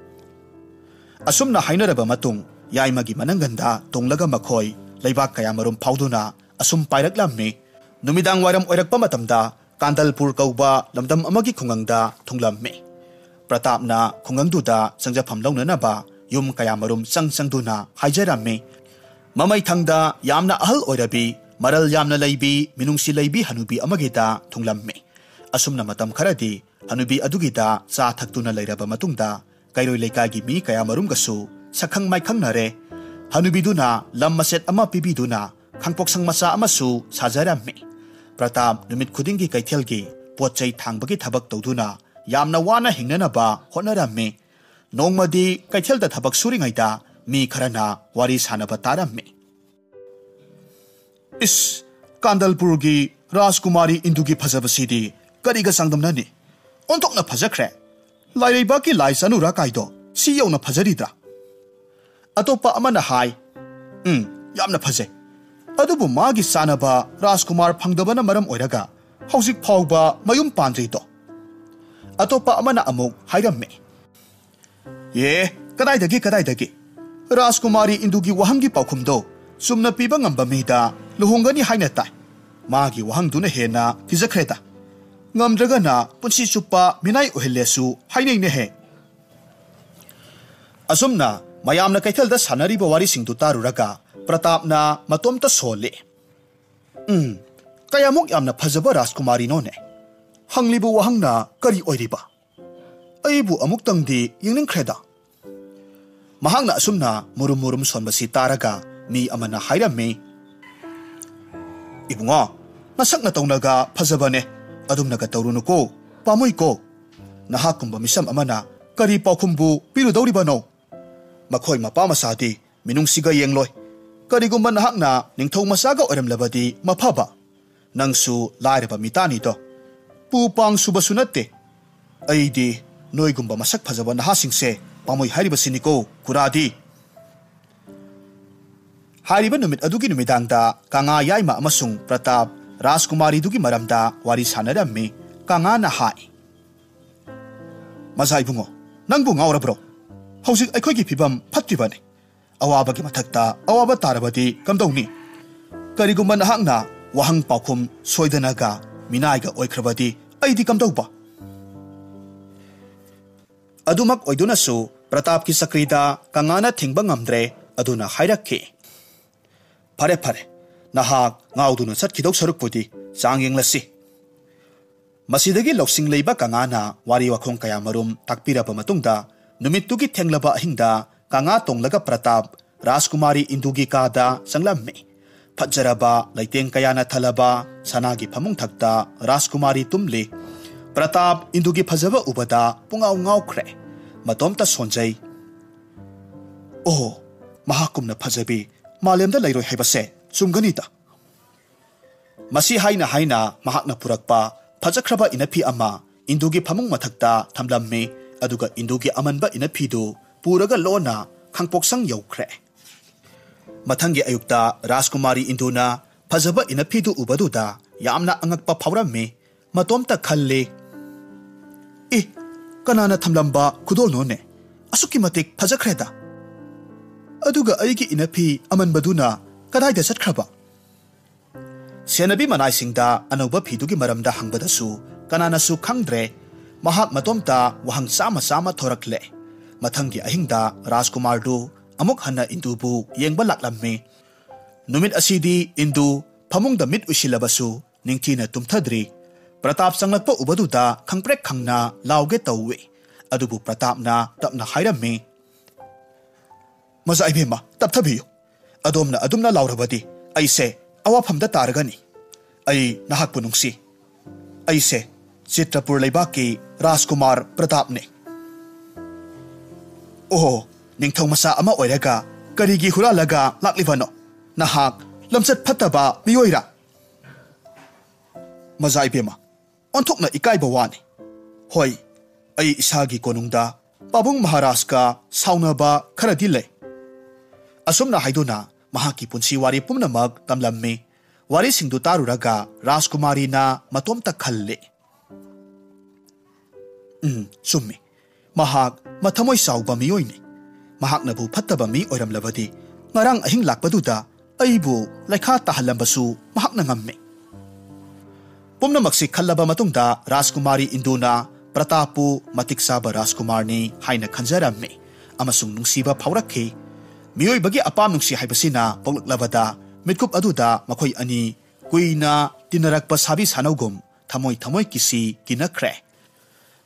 ꯑꯁꯨꯝꯅ ꯍꯥꯏꯅꯔꯕ ꯃꯇꯨꯡ, ꯌꯥꯏꯃꯒꯤ ꯃꯅꯪꯒꯟꯗ ꯇꯣꯡꯂꯒ ꯃꯈꯣꯏ ꯂꯩꯕꯥꯛ ꯀꯌꯥꯃꯔꯨꯝ ꯐꯥꯎꯗꯨꯅ ꯑꯁꯨꯝ ꯄꯥꯏꯔꯛꯂꯝꯃꯤ꯫ ꯅꯨꯃꯤꯗꯥꯡ ꯋꯥꯏꯔꯝ ꯑꯣꯏꯔꯛꯄ ꯃꯇꯝꯗ ꯀꯥꯟꯗꯜꯄꯨꯔ ꯀꯧꯕ ꯂꯝꯗꯝ ꯑꯃꯒꯤ ꯈꯨꯡꯒꯪꯗ ꯊꯨꯡꯂꯝꯃꯤ꯫ ꯄ꯭ꯔꯇꯥꯞꯅ ꯈꯨꯡꯒꯪꯗꯨꯗ ꯆꯪꯖꯐꯝ ꯂꯧꯅꯅꯕ ꯌꯨꯝ ꯀꯌꯥꯃꯔꯨꯝ ꯆꯪ ꯆꯪꯗꯨꯅ ꯍꯥꯏꯖꯔꯝꯃꯤ꯫ ꯃꯃꯩꯊꯪꯗ ꯌꯥꯝꯅ ꯑꯍꯜ ꯑꯣꯏꯔꯕꯤ, ꯃꯔꯜ ꯌꯥꯝꯅ ꯂꯩꯕꯤ, ꯃꯤꯅꯨꯡꯁꯤ ꯂꯩꯕꯤ ꯍꯅꯨꯕꯤ ꯑꯃꯒꯤꯗ ꯊꯨꯡꯂꯝꯃꯤ꯫ ꯑꯁꯨꯝꯅ ꯃꯇꯝ ꯈꯔꯗꯤ ꯍꯅꯨꯕꯤ ꯑꯗꯨꯒꯤꯗ ꯆꯥ ꯊꯛꯇꯨꯅ ꯂꯩꯔꯕ ꯃꯇꯨꯡꯗ, ꯀꯩꯔꯣꯏ ꯂꯩꯀꯥꯏꯒꯤ ꯃꯤ ꯀꯌꯥꯃꯔꯨꯝꯒꯁꯨ ꯁꯛꯈꯪ ꯃꯥꯏꯈꯪꯅꯔꯦ꯫ ꯍꯅꯨꯕꯤꯗꯨꯅ ꯂꯝ ꯃꯆꯦꯠ ꯑꯃ ꯄꯤꯕꯤꯗꯨꯅ ꯈꯥꯡꯄꯣꯛꯁꯪ ꯃꯆꯥ ꯑꯃꯁꯨ ꯁꯥꯖꯔꯝꯃꯤ꯫ ꯄ꯭ꯔꯇꯥꯞ ꯅꯨꯃꯤꯠ ꯈꯨꯗꯤꯡꯒꯤ ꯀꯩꯊꯦꯜꯒꯤ ꯄꯣꯠ ꯆꯩ ꯊꯥꯡꯕꯒꯤ ꯊꯕꯛ ꯇꯧꯗꯨꯅ ꯌꯥꯝꯅ ꯋꯥꯅ ꯍꯤꯡꯅꯅꯕ ꯍꯣꯠꯅꯔꯝꯃꯤ꯫ ꯅꯣꯡꯃꯗꯤ ꯀꯩꯊꯦꯜꯗ ꯊꯕꯛ ꯁꯨꯔꯤꯉꯩꯗ ꯃꯤ ꯈꯔꯅ ꯋꯥꯔꯤ ꯁꯥꯅꯕ ꯇꯥꯔꯝꯃꯤ꯫ "ꯏꯁ, ꯀꯥꯟꯗꯜꯄꯨꯔꯒꯤ ꯔꯥꯖꯀꯨꯃꯥꯔꯤ ꯏꯟꯗꯨꯒꯤ ꯐꯖꯕꯁꯤꯗꯤ ꯀꯔꯤꯒ ꯆꯥꯡꯗꯝꯅꯅꯤ? ꯑꯣꯟꯊꯣꯛꯅ ꯐꯖꯈ꯭ꯔꯦ꯫ ꯂꯥꯏꯔꯩꯕꯥꯛꯀꯤ ꯂꯥꯏ ꯆꯅꯨꯔꯥ ꯀꯥꯏꯗꯣ ꯁꯤ ꯌꯧꯅ ꯐꯖꯔꯤꯗ꯭ꯔꯥ? ꯑꯇꯣꯞꯄ ꯑꯃꯅ ꯍꯥꯏ, "ꯎꯝ, ꯌꯥꯝꯅ ꯐꯖꯩ꯫ ꯑꯗꯨꯕꯨ ꯃꯥꯒꯤ ꯆꯥꯅꯕ ꯔꯥꯖꯀꯨꯃꯥꯔ ꯐꯪꯗꯕꯅ ꯃꯔꯝ ꯑꯣꯏꯔꯒ ꯍꯧꯖꯤꯛ ꯐꯥꯎꯕ ꯃꯌꯨꯝ ꯄꯥꯟꯗ꯭ꯔꯤꯗꯣ?" ꯑꯇꯣꯞꯄ ꯑꯃꯅ ꯑꯃꯨꯛ ꯍꯥꯏꯔꯝꯃꯤ, "ꯑꯦ, ꯀꯗꯥꯏꯗꯒꯤ, ꯀꯗꯥꯏꯗꯒꯤ? ꯔꯥꯖꯀꯨꯃꯥꯔꯤ ꯏꯟꯗꯨꯒꯤ ꯋꯥꯍꯪꯒꯤ ꯄꯥꯎꯈꯨꯝꯗꯣ ꯆꯨꯝꯅ ꯄꯤꯕ ꯉꯝꯕ ꯃꯤꯗ ꯂꯨꯍꯣꯡꯒꯅꯤ ꯍꯥꯏꯅ ꯇꯥꯏ꯫ ꯃꯥꯒꯤ ꯋꯥꯍꯪꯗꯨꯅ ꯍꯦꯟꯅ ꯊꯤꯖꯈ꯭ꯔꯦꯗ꯫ ꯉꯝꯗ꯭ꯔꯒꯅ ꯄꯨꯟꯁꯤ ꯆꯨꯞꯄ ꯃꯤꯅꯥꯏ ꯑꯣꯏꯍꯜꯂꯦꯁꯨ ꯍꯥꯏꯅꯩꯅꯦꯍꯦ꯫" ꯑꯁꯨꯝꯅ ꯃꯌꯥꯝꯅ ꯀꯩꯊꯦꯜꯗ ꯁꯥꯟꯅꯔꯤꯕ ꯋꯥꯔꯤꯁꯤꯡꯗꯨ ꯇꯥꯔꯨꯔꯒ ꯄ꯭ꯔꯇꯥꯞꯅ ꯃꯇꯣꯝꯇ ꯁꯣꯜꯂꯤ꯫ "ꯎꯝ, ꯀꯌꯥꯃꯨꯛ ꯌꯥꯝꯅ ꯐꯖꯕ ꯔꯥꯖꯀꯨꯃꯥꯔꯤꯅꯣꯅꯦ? ꯍꯪꯂꯤꯕ ꯋꯥꯍꯪꯅ ꯀꯔꯤ ꯑꯣꯏꯔꯤꯕ? ꯑꯩꯕꯨ ꯑꯃꯨꯛꯇꯪꯗꯤ ꯌꯦꯡꯅꯤꯡꯈ꯭ꯔꯦꯗ꯫" ꯃꯍꯥꯛꯅ ꯑꯁꯨꯝꯅ ꯃꯨꯔꯨꯝ ꯃꯨꯔꯨꯝ ꯁꯣꯟꯕꯁꯤ ꯇꯥꯔꯒ ꯃꯤ ꯑꯃꯅ ꯍꯥꯏꯔꯝꯃꯤ, "ꯏꯕꯨꯡꯉꯣ, ꯅꯁꯛ ꯅꯇꯧꯅꯒ ꯐꯖꯕꯅꯦ, ꯑꯗꯨꯝꯅꯒ ꯇꯧꯔꯨꯅꯨꯀꯣ, ꯄꯥꯝꯃꯨꯏꯀꯣ꯫ ꯅꯍꯥꯛꯀꯨꯝꯕ ꯃꯤꯁꯝ ꯑꯃꯅ ꯀꯔꯤ ꯄꯥꯎꯈꯨꯝꯕꯨ ꯄꯤꯔꯨꯗꯧꯔꯤꯕꯅꯣ? ꯃꯈꯣꯏ ꯃꯄꯥ ꯃꯆꯥꯗꯤ ꯃꯤꯅꯨꯡꯁꯤꯒ ꯌꯦꯡꯂꯣꯏ꯫ ꯀꯔꯤꯒꯨꯝꯕ ꯅꯍꯥꯛꯅ ꯅꯤꯡꯊꯧ ꯃꯆꯥꯒ ꯑꯣꯏꯔꯝꯂꯕꯗꯤ ꯃꯐꯕ꯫ ꯅꯪꯁꯨ ꯂꯥꯏꯔꯕ ꯃꯤꯇꯥꯅꯤꯗꯣ꯫ ꯄꯨ ꯄꯥꯡ ꯁꯨꯕꯁꯨ ꯅꯠꯇꯦ꯫ ꯑꯩꯗꯤ ꯅꯣꯏꯒꯨꯝꯕ ꯃꯁꯛ ꯐꯖꯕ ꯅꯍꯥꯁꯤꯡꯁꯦ ꯄꯥꯝꯃꯣꯏ ꯍꯥꯏꯔꯤꯕꯁꯤꯅꯤꯀꯣ, ꯈꯨꯔꯥꯗꯤ꯫" ꯍꯥꯏꯔꯤꯕ ꯅꯨꯃꯤꯠ ꯑꯗꯨꯒꯤ ꯅꯨꯃꯤꯗꯥꯡꯗ ꯀꯪꯉꯥ ꯌꯥꯏꯃ ꯑꯃꯁꯨꯡ ꯄ꯭ꯔꯇꯥꯞ ꯔꯥꯖꯀꯨꯃꯥꯔꯤꯗꯨꯒꯤ ꯃꯔꯝꯗ ꯋꯥꯔꯤ ꯁꯥꯟꯅꯔꯝꯃꯤ꯫ ꯀꯪꯉꯥꯅ ꯍꯥꯏ, "ꯃꯖꯥ ꯏꯕꯨꯡꯉꯣ, ꯅꯪꯕꯨ ꯉꯥꯎꯔꯕ꯭ꯔꯣ? ꯍꯧꯖꯤꯛ ꯑꯩꯈꯣꯏꯒꯤ ꯐꯤꯕꯝ ꯐꯠꯇ꯭ꯔꯤꯕꯅꯤ꯫ ꯑꯋꯥꯕꯒꯤ ꯃꯊꯛꯇ ꯑꯋꯥꯕ ꯇꯥꯔꯕꯗꯤ ꯀꯝꯗꯧꯅꯤ? ꯀꯔꯤꯒꯨꯝꯕ ꯅꯍꯥꯛꯅ ꯋꯥꯍꯪ ꯄꯥꯎꯈꯨꯝ ꯁꯣꯏꯗꯅꯒ ꯃꯤꯅꯥꯏꯒ ꯑꯣꯏꯈ꯭ꯔꯕꯗꯤ ꯑꯩꯗꯤ ꯀꯝꯗꯧꯕ?" ꯑꯗꯨꯃꯛ ꯑꯣꯏꯗꯨꯅꯁꯨ ꯄ꯭ꯔꯇꯥꯞꯀꯤ ꯆꯀ꯭ꯔꯤꯗ ꯀꯪꯉꯥꯅ ꯊꯤꯡꯕ ꯉꯝꯗ꯭ꯔꯦ꯫ ꯑꯗꯨꯅ ꯍꯥꯏꯔꯛꯈꯤ, "ꯐꯔꯦ, ꯐꯔꯦ, ꯅꯍꯥꯛ ꯉꯥꯎꯗꯨꯅ ꯆꯠꯈꯤꯗꯧ ꯁꯔꯨꯛꯄꯨꯗꯤ ꯆꯥꯡ ꯌꯦꯡꯂꯁꯤ꯫" ꯃꯁꯤꯗꯒꯤ ꯂꯧꯁꯤꯡ ꯂꯩꯕ ꯀꯪꯉꯥꯅ ꯋꯥꯔꯤ ꯋꯥꯈꯣꯡ ꯀꯌꯥꯃꯔꯨꯝ ꯇꯥꯛꯄꯤꯔꯕ ꯃꯇꯨꯡꯗ, ꯅꯨꯃꯤꯠꯇꯨꯒꯤ ꯊꯦꯡꯂꯕ ꯑꯍꯤꯡꯗ ꯀꯪꯉꯥ ꯇꯣꯡꯂꯒ ꯄ꯭ꯔꯇꯥꯞ ꯔꯥꯖꯀꯨꯃꯥꯔꯤ ꯏꯟꯗꯨꯒꯤ ꯀꯥꯗ ꯆꯪꯂꯝꯃꯤ꯫ ꯐꯖꯔꯕ ꯂꯩꯇꯦꯡ ꯀꯌꯥꯅ ꯊꯜꯂꯕ ꯁꯅꯥꯒꯤ ꯐꯃꯨꯡ ꯊꯛꯇ ꯔꯥꯖꯀꯨꯃꯥꯔꯤ ꯇꯨꯝꯂꯤ꯫ ꯄ꯭ꯔꯇꯥꯞ ꯏꯟꯗꯨꯒꯤ ꯐꯖꯕ ꯎꯕꯗ ꯄꯨꯡꯉꯥꯎ ꯉꯥꯎꯈ꯭ꯔꯦ꯫ ꯃꯇꯣꯝꯇ ꯁꯣꯟꯖꯩ꯫ "ꯑꯣ, ꯃꯍꯥꯛꯀꯨꯝꯅ ꯐꯖꯕꯤ ꯃꯥꯂꯦꯝꯗ ꯂꯩꯔꯣꯏ ꯍꯥꯏꯕꯁꯦ ꯆꯨꯝꯒꯅꯤꯗ꯫" ꯃꯁꯤ ꯍꯥꯏꯅ ꯍꯥꯏꯅ ꯃꯍꯥꯛꯅ ꯄꯨꯔꯛꯄ ꯐꯖꯈ꯭ꯔꯕ ꯏꯅꯐꯤ ꯑꯃ ꯏꯟꯗꯨꯒꯤ ꯐꯃꯨꯡ ꯃꯊꯛꯇ ꯊꯝꯂꯝꯃꯤ꯫ ꯑꯗꯨꯒ ꯏꯟꯗꯨꯒꯤ ꯑꯃꯟꯕ ꯏꯅꯐꯤꯗꯨ ꯄꯨꯔꯒ ꯂꯣꯟꯅ ꯈꯥꯡꯄꯣꯛꯁꯪ ꯌꯧꯈ꯭ꯔꯦ꯫ ꯃꯊꯪꯒꯤ ꯑꯌꯨꯛꯇ ꯔꯥꯖꯀꯨꯃꯥꯔꯤ ꯏꯟꯗꯨꯅ ꯐꯖꯕ ꯏꯅꯐꯤꯗꯨ ꯎꯕꯗꯨꯗ ꯌꯥꯝꯅ ꯑꯉꯛꯄ ꯐꯥꯎꯔꯝꯃꯤ꯫ ꯃꯇꯣꯝꯇ ꯈꯜꯂꯤ, "ꯏ, ꯀꯅꯥꯅ ꯊꯝꯂꯝꯕ ꯈꯨꯗꯣꯜꯅꯣꯅꯦ? ꯑꯁꯨꯛꯀꯤ ꯃꯇꯤꯛ ꯐꯖꯈ꯭ꯔꯦꯗ꯫ ꯑꯗꯨꯒ ꯑꯩꯒꯤ ꯏꯅꯐꯤ ꯑꯃꯟꯕꯗꯨꯅ ꯀꯗꯥꯏꯗ ꯆꯠꯈ꯭ꯔꯕ?" ꯁꯦꯟꯅꯕꯤ ꯃꯅꯥꯏꯁꯤꯡꯗ ꯑꯅꯧꯕ ꯐꯤꯗꯨꯒꯤ ꯃꯔꯝꯗ ꯍꯪꯕꯗꯁꯨ ꯀꯅꯥꯅꯁꯨ ꯈꯪꯗ꯭ꯔꯦ꯫ ꯃꯍꯥꯛ ꯃꯇꯣꯝꯇ ꯋꯥꯍꯪ ꯆꯥꯃ ꯆꯥꯃ ꯊꯣꯔꯛꯂꯦ꯫ ꯃꯊꯪꯒꯤ ꯑꯍꯤꯡꯗ ꯔꯥꯖꯀꯨꯃꯥꯔꯗꯨ ꯑꯃꯨꯛ ꯍꯟꯅ ꯏꯟꯗꯨꯕꯨ ꯌꯦꯡꯕ ꯂꯥꯛꯂꯝꯃꯤ꯫ ꯅꯨꯃꯤꯠ ꯑꯁꯤꯗꯤ ꯏꯟꯗꯨ ꯐꯃꯨꯡꯗ ꯃꯤꯠ ꯎꯏꯁꯤꯜꯂꯕꯁꯨ ꯅꯤꯡꯊꯤꯅ ꯇꯨꯝꯊꯗ꯭ꯔꯤ꯫ ꯄ꯭ꯔꯇꯥꯞ ꯆꯪꯂꯛꯄ ꯎꯕꯗꯨꯗ ꯈꯪꯄ꯭ꯔꯦꯛ ꯈꯪꯅ ꯂꯥꯎꯒꯦ ꯇꯧꯏ꯫ ꯑꯗꯨꯕꯨ ꯄ꯭ꯔꯇꯥꯞꯅ ꯇꯞꯅ ꯍꯥꯏꯔꯝꯃꯤ, "ꯃꯖꯥ ꯏꯕꯦꯝꯃ, ꯇꯞꯊꯕꯤꯌꯨ꯫ ꯑꯗꯣꯝꯅ ꯑꯗꯨꯝꯅ ꯂꯥꯎꯔꯕꯗꯤ ꯑꯩꯁꯦ ꯑꯋꯥꯐꯝꯗ ꯇꯥꯔꯒꯅꯤ꯫ ꯑꯩ ꯅꯍꯥꯛꯄꯨ ꯅꯨꯡꯁꯤ꯫ ꯑꯩꯁꯦ ꯆꯤꯇ꯭ꯔꯄꯨꯔ ꯂꯩꯕꯥꯛꯀꯤ ꯔꯥꯖꯀꯨꯃꯥꯔ ꯄ꯭ꯔꯇꯥꯞꯅꯤ꯫" "ꯑꯣꯍꯣ, ꯅꯤꯡꯊꯧ ꯃꯆꯥ ꯑꯃ ꯑꯣꯏꯔꯒ ꯀꯔꯤꯒꯤ ꯍꯨꯔꯥꯜꯂꯒ ꯂꯥꯛꯂꯤꯕꯅꯣ? ꯅꯍꯥꯛ ꯂꯝꯆꯠ ꯐꯠꯇꯕ ꯃꯤꯑꯣꯏꯔꯥ?" "ꯃꯖꯥ ꯏꯕꯦꯝꯃ, ꯑꯣꯟꯊꯣꯛꯅ ꯏꯀꯥꯏꯕ ꯋꯥꯅꯤ꯫ ꯍꯣꯏ, ꯑꯩ ꯏꯁꯥꯒꯤ ꯀꯣꯅꯨꯡꯗ ꯄꯥꯕꯨꯡ ꯃꯍꯥꯔꯥꯖꯀ ꯁꯥꯎꯅꯕ ꯈꯔꯗꯤ ꯂꯩ꯫" ꯑꯁꯨꯝꯅ ꯍꯥꯏꯗꯨꯅ ꯃꯍꯥꯛꯀꯤ ꯄꯨꯟꯁꯤ ꯋꯥꯔꯤ ꯄꯨꯝꯅꯃꯛ ꯇꯝꯂꯝꯃꯤ꯫ ꯋꯥꯔꯤꯁꯤꯡꯗꯨ ꯇꯥꯔꯨꯔꯒ ꯔꯥꯖꯀꯨꯃꯥꯔꯤꯅ ꯃꯇꯣꯝꯇ ꯈꯜꯂꯤ, "ꯎꯝ, ꯆꯨꯝꯃꯤ꯫ ꯃꯍꯥꯛ ꯃꯊꯃꯣꯏ ꯆꯥꯎꯕ ꯃꯤꯑꯣꯏꯅꯤ꯫ ꯃꯍꯥꯛꯅꯕꯨ ꯐꯠꯇꯕ ꯃꯤ ꯑꯣꯏꯔꯝꯂꯕꯗꯤ ꯉꯔꯥꯡ ꯑꯍꯤꯡ ꯂꯥꯛꯄꯗꯨꯗ ꯑꯩꯕꯨ ꯂꯩꯈꯥ ꯇꯥꯍꯜꯂꯝꯕꯁꯨ ꯃꯍꯥꯛꯅ ꯉꯝꯃꯤ꯫" ꯄꯨꯝꯅꯃꯛꯁꯤ ꯈꯜꯂꯕ ꯃꯇꯨꯡꯗ ꯔꯥꯖꯀꯨꯃꯥꯔꯤ ꯏꯟꯗꯨꯅ ꯄ꯭ꯔꯇꯥꯞꯄꯨ ꯃꯇꯤꯛ ꯆꯥꯕ ꯔꯥꯖꯀꯨꯃꯥꯔꯅꯤ ꯍꯥꯏꯅ ꯈꯟꯖꯔꯝꯃꯤ ꯑꯃꯁꯨꯡ ꯅꯨꯡꯁꯤꯕ ꯐꯥꯎꯔꯛꯈꯤ꯫ ꯃꯤꯑꯣꯏꯕꯒꯤ ꯑꯄꯥꯝ ꯅꯨꯡꯁꯤ ꯍꯥꯏꯕꯁꯤꯅ ꯄꯣꯛꯂꯛꯂꯕꯗ ꯃꯤꯠꯀꯨꯞ ꯑꯗꯨꯗ ꯃꯈꯣꯏ ꯑꯅꯤ ꯀꯨꯏꯅ ꯇꯤꯟꯅꯔꯛꯄ ꯁꯥꯕꯤ ꯁꯥꯅꯧꯒꯨꯝ ꯊꯃꯣꯏ ꯊꯃꯣꯏ ꯀꯤꯁꯤ ꯀꯤꯅꯈ꯭ꯔꯦ꯫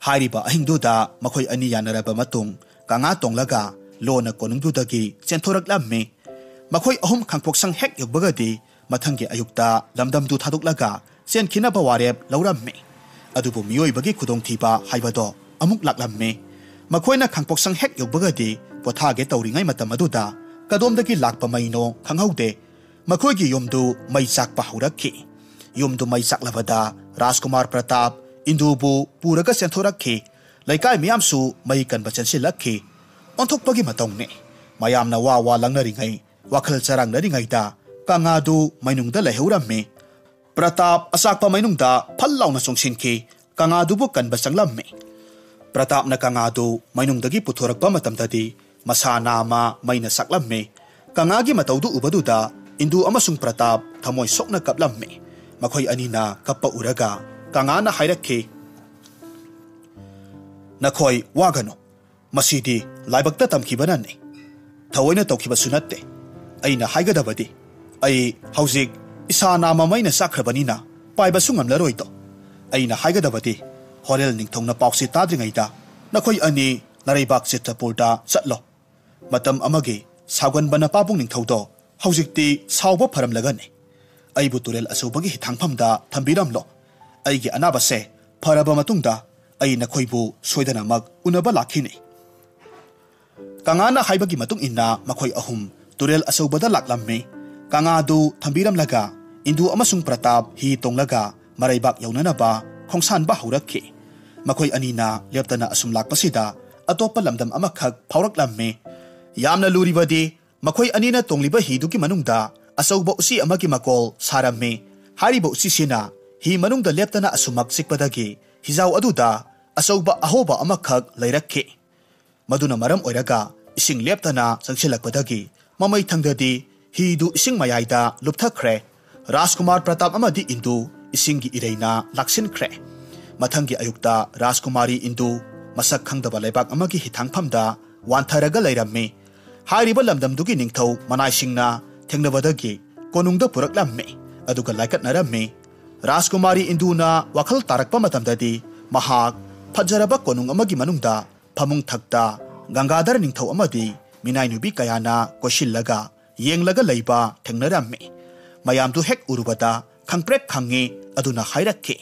ꯍꯥꯏꯔꯤꯕ ꯑꯍꯤꯡꯗꯨꯗ ꯃꯈꯣꯏ ꯑꯅꯤ ꯌꯥꯅꯔꯕ ꯃꯇꯨꯡ ꯀꯪꯉꯥ ꯇꯣꯡꯂꯒ ꯂꯣꯟꯅ ꯀꯣꯅꯨꯡꯗꯨꯗꯒꯤ ꯆꯦꯟꯊꯣꯔꯛꯂꯝꯃꯤ꯫ ꯃꯈꯣꯏ ꯑꯍꯨꯝ ꯈꯥꯡꯄꯣꯛꯁꯪ ꯍꯦꯛ ꯌꯧꯕꯒꯗꯤ ꯃꯊꯪꯒꯤ ꯑꯌꯨꯛꯇ ꯂꯝꯗꯝꯗꯨ ꯊꯥꯗꯣꯛꯂꯒ ꯆꯦꯟꯈꯤꯅꯕ ꯋꯥꯔꯦꯞ ꯂꯧꯔꯝꯃꯤ꯫ ꯑꯗꯨꯕꯨ ꯃꯤꯑꯣꯏꯕꯒꯤ ꯈꯨꯗꯣꯡꯊꯤꯕ ꯍꯥꯏꯕꯗꯣ ꯑꯃꯨꯛ ꯂꯥꯛꯂꯝꯃꯤ꯫ ꯃꯈꯣꯏꯅ ꯈꯥꯡꯄꯣꯛꯁꯪ ꯍꯦꯛ ꯌꯧꯕꯒꯗꯤ ꯄꯣꯊꯥꯒꯦ ꯇꯧꯔꯤꯉꯩ ꯃꯇꯝ ꯑꯗꯨꯗ ꯀꯗꯣꯝꯗꯒꯤ ꯂꯥꯛꯄ ꯃꯩꯅꯣ ꯈꯪꯍꯧꯗꯦ꯫ ꯃꯈꯣꯏꯒꯤ ꯌꯨꯝꯗꯨ ꯃꯩ ꯆꯥꯛꯄ ꯍꯧꯔꯛꯈꯤ꯫ ꯌꯨꯝꯗꯨ ꯃꯩ ꯆꯥꯛꯂꯕꯗ ꯔꯥꯖꯀꯨꯃꯥꯔ ꯄ꯭ꯔꯇꯥꯞ ꯏꯟꯗꯨꯕꯨ ꯄꯨꯔꯒ ꯆꯦꯟꯊꯣꯔꯛꯈꯤ꯫ ꯂꯩꯀꯥꯏ ꯃꯤꯌꯥꯝꯁꯨ ꯃꯩ ꯀꯟꯕ ꯆꯦꯟꯁꯤꯜꯂꯛꯈꯤ꯫ ꯑꯣꯟꯊꯣꯛꯄꯒꯤ ꯃꯇꯧꯅꯤ꯫ ꯃꯌꯥꯝꯅ ꯋꯥ ꯋꯥ ꯂꯪꯅꯔꯤꯉꯩ, ꯋꯥꯈꯜ ꯆꯔꯥꯡꯅꯔꯤꯉꯩꯗ ꯀꯪꯂꯥꯗꯨ ꯃꯩꯅꯨꯡꯗ ꯂꯩꯍꯧꯔꯝꯃꯤ꯫ ꯄ꯭ꯔꯇꯥꯞ ꯑꯆꯥꯛꯄ ꯃꯩꯅꯨꯡꯗ ꯐꯜ ꯂꯥꯎꯅ ꯆꯣꯡꯁꯤꯟꯈꯤ꯫ ꯀꯪꯂꯥꯗꯨꯕꯨ ꯀꯟꯕ ꯆꯪꯂꯝꯃꯤ꯫ ꯄ꯭ꯔꯇꯥꯞꯅ ꯀꯪꯂꯥꯗꯨ ꯃꯩꯅꯨꯡꯗꯒꯤ ꯄꯨꯊꯣꯔꯛꯄ ꯃꯇꯝꯗꯗꯤ ꯃꯁꯥ ꯅꯥꯝꯃ ꯃꯩꯅ ꯆꯥꯛꯂꯝꯃꯤ꯫ ꯀꯪꯂꯥꯒꯤ ꯃꯇꯧꯗꯨ ꯎꯕꯗꯨꯗ ꯏꯟꯗꯨ ꯑꯃꯁꯨꯡ ꯄ꯭ꯔꯇꯥꯞ ꯊꯃꯣꯏ ꯁꯣꯛꯅ ꯀꯞꯂꯝꯃꯤ꯫ ꯃꯈꯣꯏ ꯑꯅꯤꯅ ꯀꯞꯄ ꯎꯔꯒ ꯀꯪꯂꯥꯅ ꯍꯥꯏꯔꯛꯈꯤ, "ꯅꯈꯣꯏ ꯋꯥꯒꯅꯨ꯫ ꯃꯁꯤꯗꯤ ꯂꯥꯏꯕꯛꯇ ꯇꯝꯈꯤꯕꯅꯅꯤ꯫ ꯊꯑꯣꯏꯅ ꯇꯧꯈꯤꯕꯁꯨ ꯅꯠꯇꯦ꯫ ꯑꯩꯅ ꯍꯥꯏꯒꯗꯕꯗꯤ, ꯑꯩ ꯍꯧꯖꯤꯛ ꯏꯁꯥ ꯅꯥꯝꯃ ꯃꯩꯅ ꯆꯥꯛꯈ꯭ꯔꯕꯅꯤꯅ ꯄꯥꯏꯕꯁꯨ ꯉꯝꯂꯔꯣꯏꯗꯣ꯫ ꯑꯩꯅ ꯍꯥꯏꯒꯗꯕꯗꯤ, ꯍꯣꯔꯦꯜ ꯅꯤꯡꯊꯧꯅ ꯄꯥꯎꯁꯤ ꯇꯥꯗ꯭ꯔꯤꯉꯩꯗ ꯅꯈꯣꯏ ꯑꯅꯤ ꯅꯔꯩꯕꯥꯛ ꯆꯤꯇ꯭ꯔꯄꯨꯔꯗ ꯆꯠꯂꯣ꯫ ꯃꯇꯝ ꯑꯃꯒꯤ ꯁꯥꯎꯒꯟꯕ ꯅꯄꯥꯕꯨꯡ ꯅꯤꯡꯊꯧꯗꯣ ꯍꯧꯖꯤꯛꯇꯤ ꯁꯥꯎꯕ ꯐꯔꯝꯂꯒꯅꯤ꯫ ꯑꯩꯕꯨ ꯇꯨꯔꯦꯜ ꯑꯆꯧꯕꯒꯤ ꯍꯤꯊꯥꯡꯐꯝꯗ ꯊꯝꯕꯤꯔꯝꯂꯣ꯫ ꯑꯩꯒꯤ ꯑꯅꯥꯕꯁꯦ ꯐꯔꯕ ꯃꯇꯨꯡꯗ ꯑꯩ ꯅꯈꯣꯏꯕꯨ ꯁꯣꯏꯗꯅꯃꯛ ꯎꯅꯕ ꯂꯥꯛꯈꯤꯅꯤ꯫" ꯀꯪꯂꯥꯅ ꯍꯥꯏꯕꯒꯤ ꯃꯇꯨꯡ ꯏꯟꯅ ꯃꯈꯣꯏ ꯑꯍꯨꯝ ꯇꯨꯔꯦꯜ ꯑꯆꯧꯕꯗ ꯂꯥꯛꯂꯝꯃꯤ꯫ ꯀꯪꯂꯥꯗꯨ ꯊꯝꯕꯤꯔꯝꯂꯒ ꯏꯟꯗꯨ ꯑꯃꯁꯨꯡ ꯄ꯭ꯔꯇꯥꯞ ꯍꯤ ꯇꯣꯡꯂꯒ ꯃꯔꯩꯕꯥꯛ ꯌꯧꯅꯅꯕ ꯈꯣꯡꯁꯥꯟꯕ ꯍꯧꯔꯛꯈꯤ꯫ ꯃꯈꯣꯏ ꯑꯅꯤꯅ ꯂꯦꯞꯇꯅ ꯑꯁꯨꯝ ꯂꯥꯛꯄꯁꯤꯗ ꯑꯇꯣꯞꯄ ꯂꯝꯗꯝ ꯑꯃꯈꯛ ꯐꯥꯎꯔꯛꯂꯝꯃꯤ꯫ ꯌꯥꯝꯅ ꯂꯨꯔꯤꯕꯗꯤ, ꯃꯈꯣꯏ ꯑꯅꯤꯅ ꯇꯣꯡꯂꯤꯕ ꯍꯤꯗꯨꯒꯤ ꯃꯅꯨꯡꯗ ꯑꯆꯧꯕ ꯎꯆꯤ ꯑꯃꯒꯤ ꯃꯀꯣꯜ ꯁꯥꯔꯝꯃꯤ꯫ ꯍꯥꯏꯔꯤꯕ ꯎꯆꯤꯁꯤꯅ ꯍꯤ ꯃꯅꯨꯡꯗ ꯂꯦꯞꯇꯅ ꯑꯁꯨꯃꯛ ꯆꯤꯛꯄꯗꯒꯤ ꯍꯤꯖꯥꯎ ꯑꯗꯨꯗ ꯑꯆꯧꯕ ꯑꯍꯣꯕ ꯑꯃꯈꯛ ꯂꯩꯔꯛꯈꯤ꯫ ꯃꯗꯨꯅ ꯃꯔꯝ ꯑꯣꯏꯔꯒ ꯏꯁꯤꯡ ꯂꯦꯞꯇꯅ ꯆꯪꯁꯤꯜꯂꯛꯄꯗꯒꯤ ꯃꯃꯩ ꯊꯪꯗꯗꯤ ꯍꯤꯗꯨ ꯏꯁꯤꯡ ꯃꯌꯥꯏꯗ ꯂꯨꯞꯊꯈ꯭ꯔꯦ꯫ ꯔꯥꯖꯀꯨꯃꯥꯔ ꯄ꯭ꯔꯇꯥꯞ ꯑꯃꯗꯤ ꯏꯟꯗꯨ ꯏꯁꯤꯡꯒꯤ ꯏꯔꯩꯅ ꯂꯥꯛꯁꯤꯟꯈ꯭ꯔꯦ꯫ ꯃꯊꯪꯒꯤ ꯑꯌꯨꯛꯇ ꯔꯥꯖꯀꯨꯃꯥꯔꯤ ꯏꯟꯗꯨ ꯃꯁꯛ ꯈꯪꯗꯕ ꯂꯩꯕꯥꯛ ꯑꯃꯒꯤ ꯍꯤꯊꯥꯡꯐꯝꯗ ꯋꯥꯟꯊꯔꯒ ꯂꯩꯔꯝꯃꯤ꯫ ꯍꯥꯏꯔꯤꯕ ꯂꯝꯗꯝꯗꯨꯒꯤ ꯅꯤꯡꯊꯧ ꯃꯅꯥꯏꯁꯤꯡꯅ ꯊꯦꯡꯅꯕꯗꯒꯤ ꯀꯣꯅꯨꯡꯗ ꯄꯨꯔꯛꯂꯝꯃꯤ, ꯑꯗꯨꯒ ꯂꯥꯏꯀꯠꯅꯔꯝꯃꯤ꯫ ꯔꯥꯖꯀꯨꯃꯥꯔꯤ ꯏꯟꯗꯨꯅ ꯋꯥꯈꯜ ꯇꯥꯔꯛꯄ ꯃꯇꯝꯗꯗꯤ ꯃꯍꯥꯛ ꯐꯖꯔꯕ ꯀꯣꯅꯨꯡ ꯑꯃꯒꯤ ꯃꯅꯨꯡꯗ ꯐꯃꯨꯡ ꯊꯛꯇ ꯒꯪꯒꯥꯙꯔ ꯅꯤꯡꯊꯧ ꯑꯃꯗꯤ ꯃꯤꯅꯥꯏ ꯅꯨꯄꯤ ꯀꯌꯥꯅ ꯀꯣꯏꯁꯤꯜꯂꯒ ꯌꯦꯡꯂꯒ ꯂꯩꯕ ꯊꯦꯡꯅꯔꯝꯃꯤ꯫ ꯃꯌꯥꯝꯗꯨ ꯍꯦꯛ ꯎꯔꯨꯕꯗ ꯈꯪꯄ꯭ꯔꯦꯛ ꯈꯪꯉꯤ꯫ ꯑꯗꯨꯅ ꯍꯥꯏꯔꯛꯈꯤ,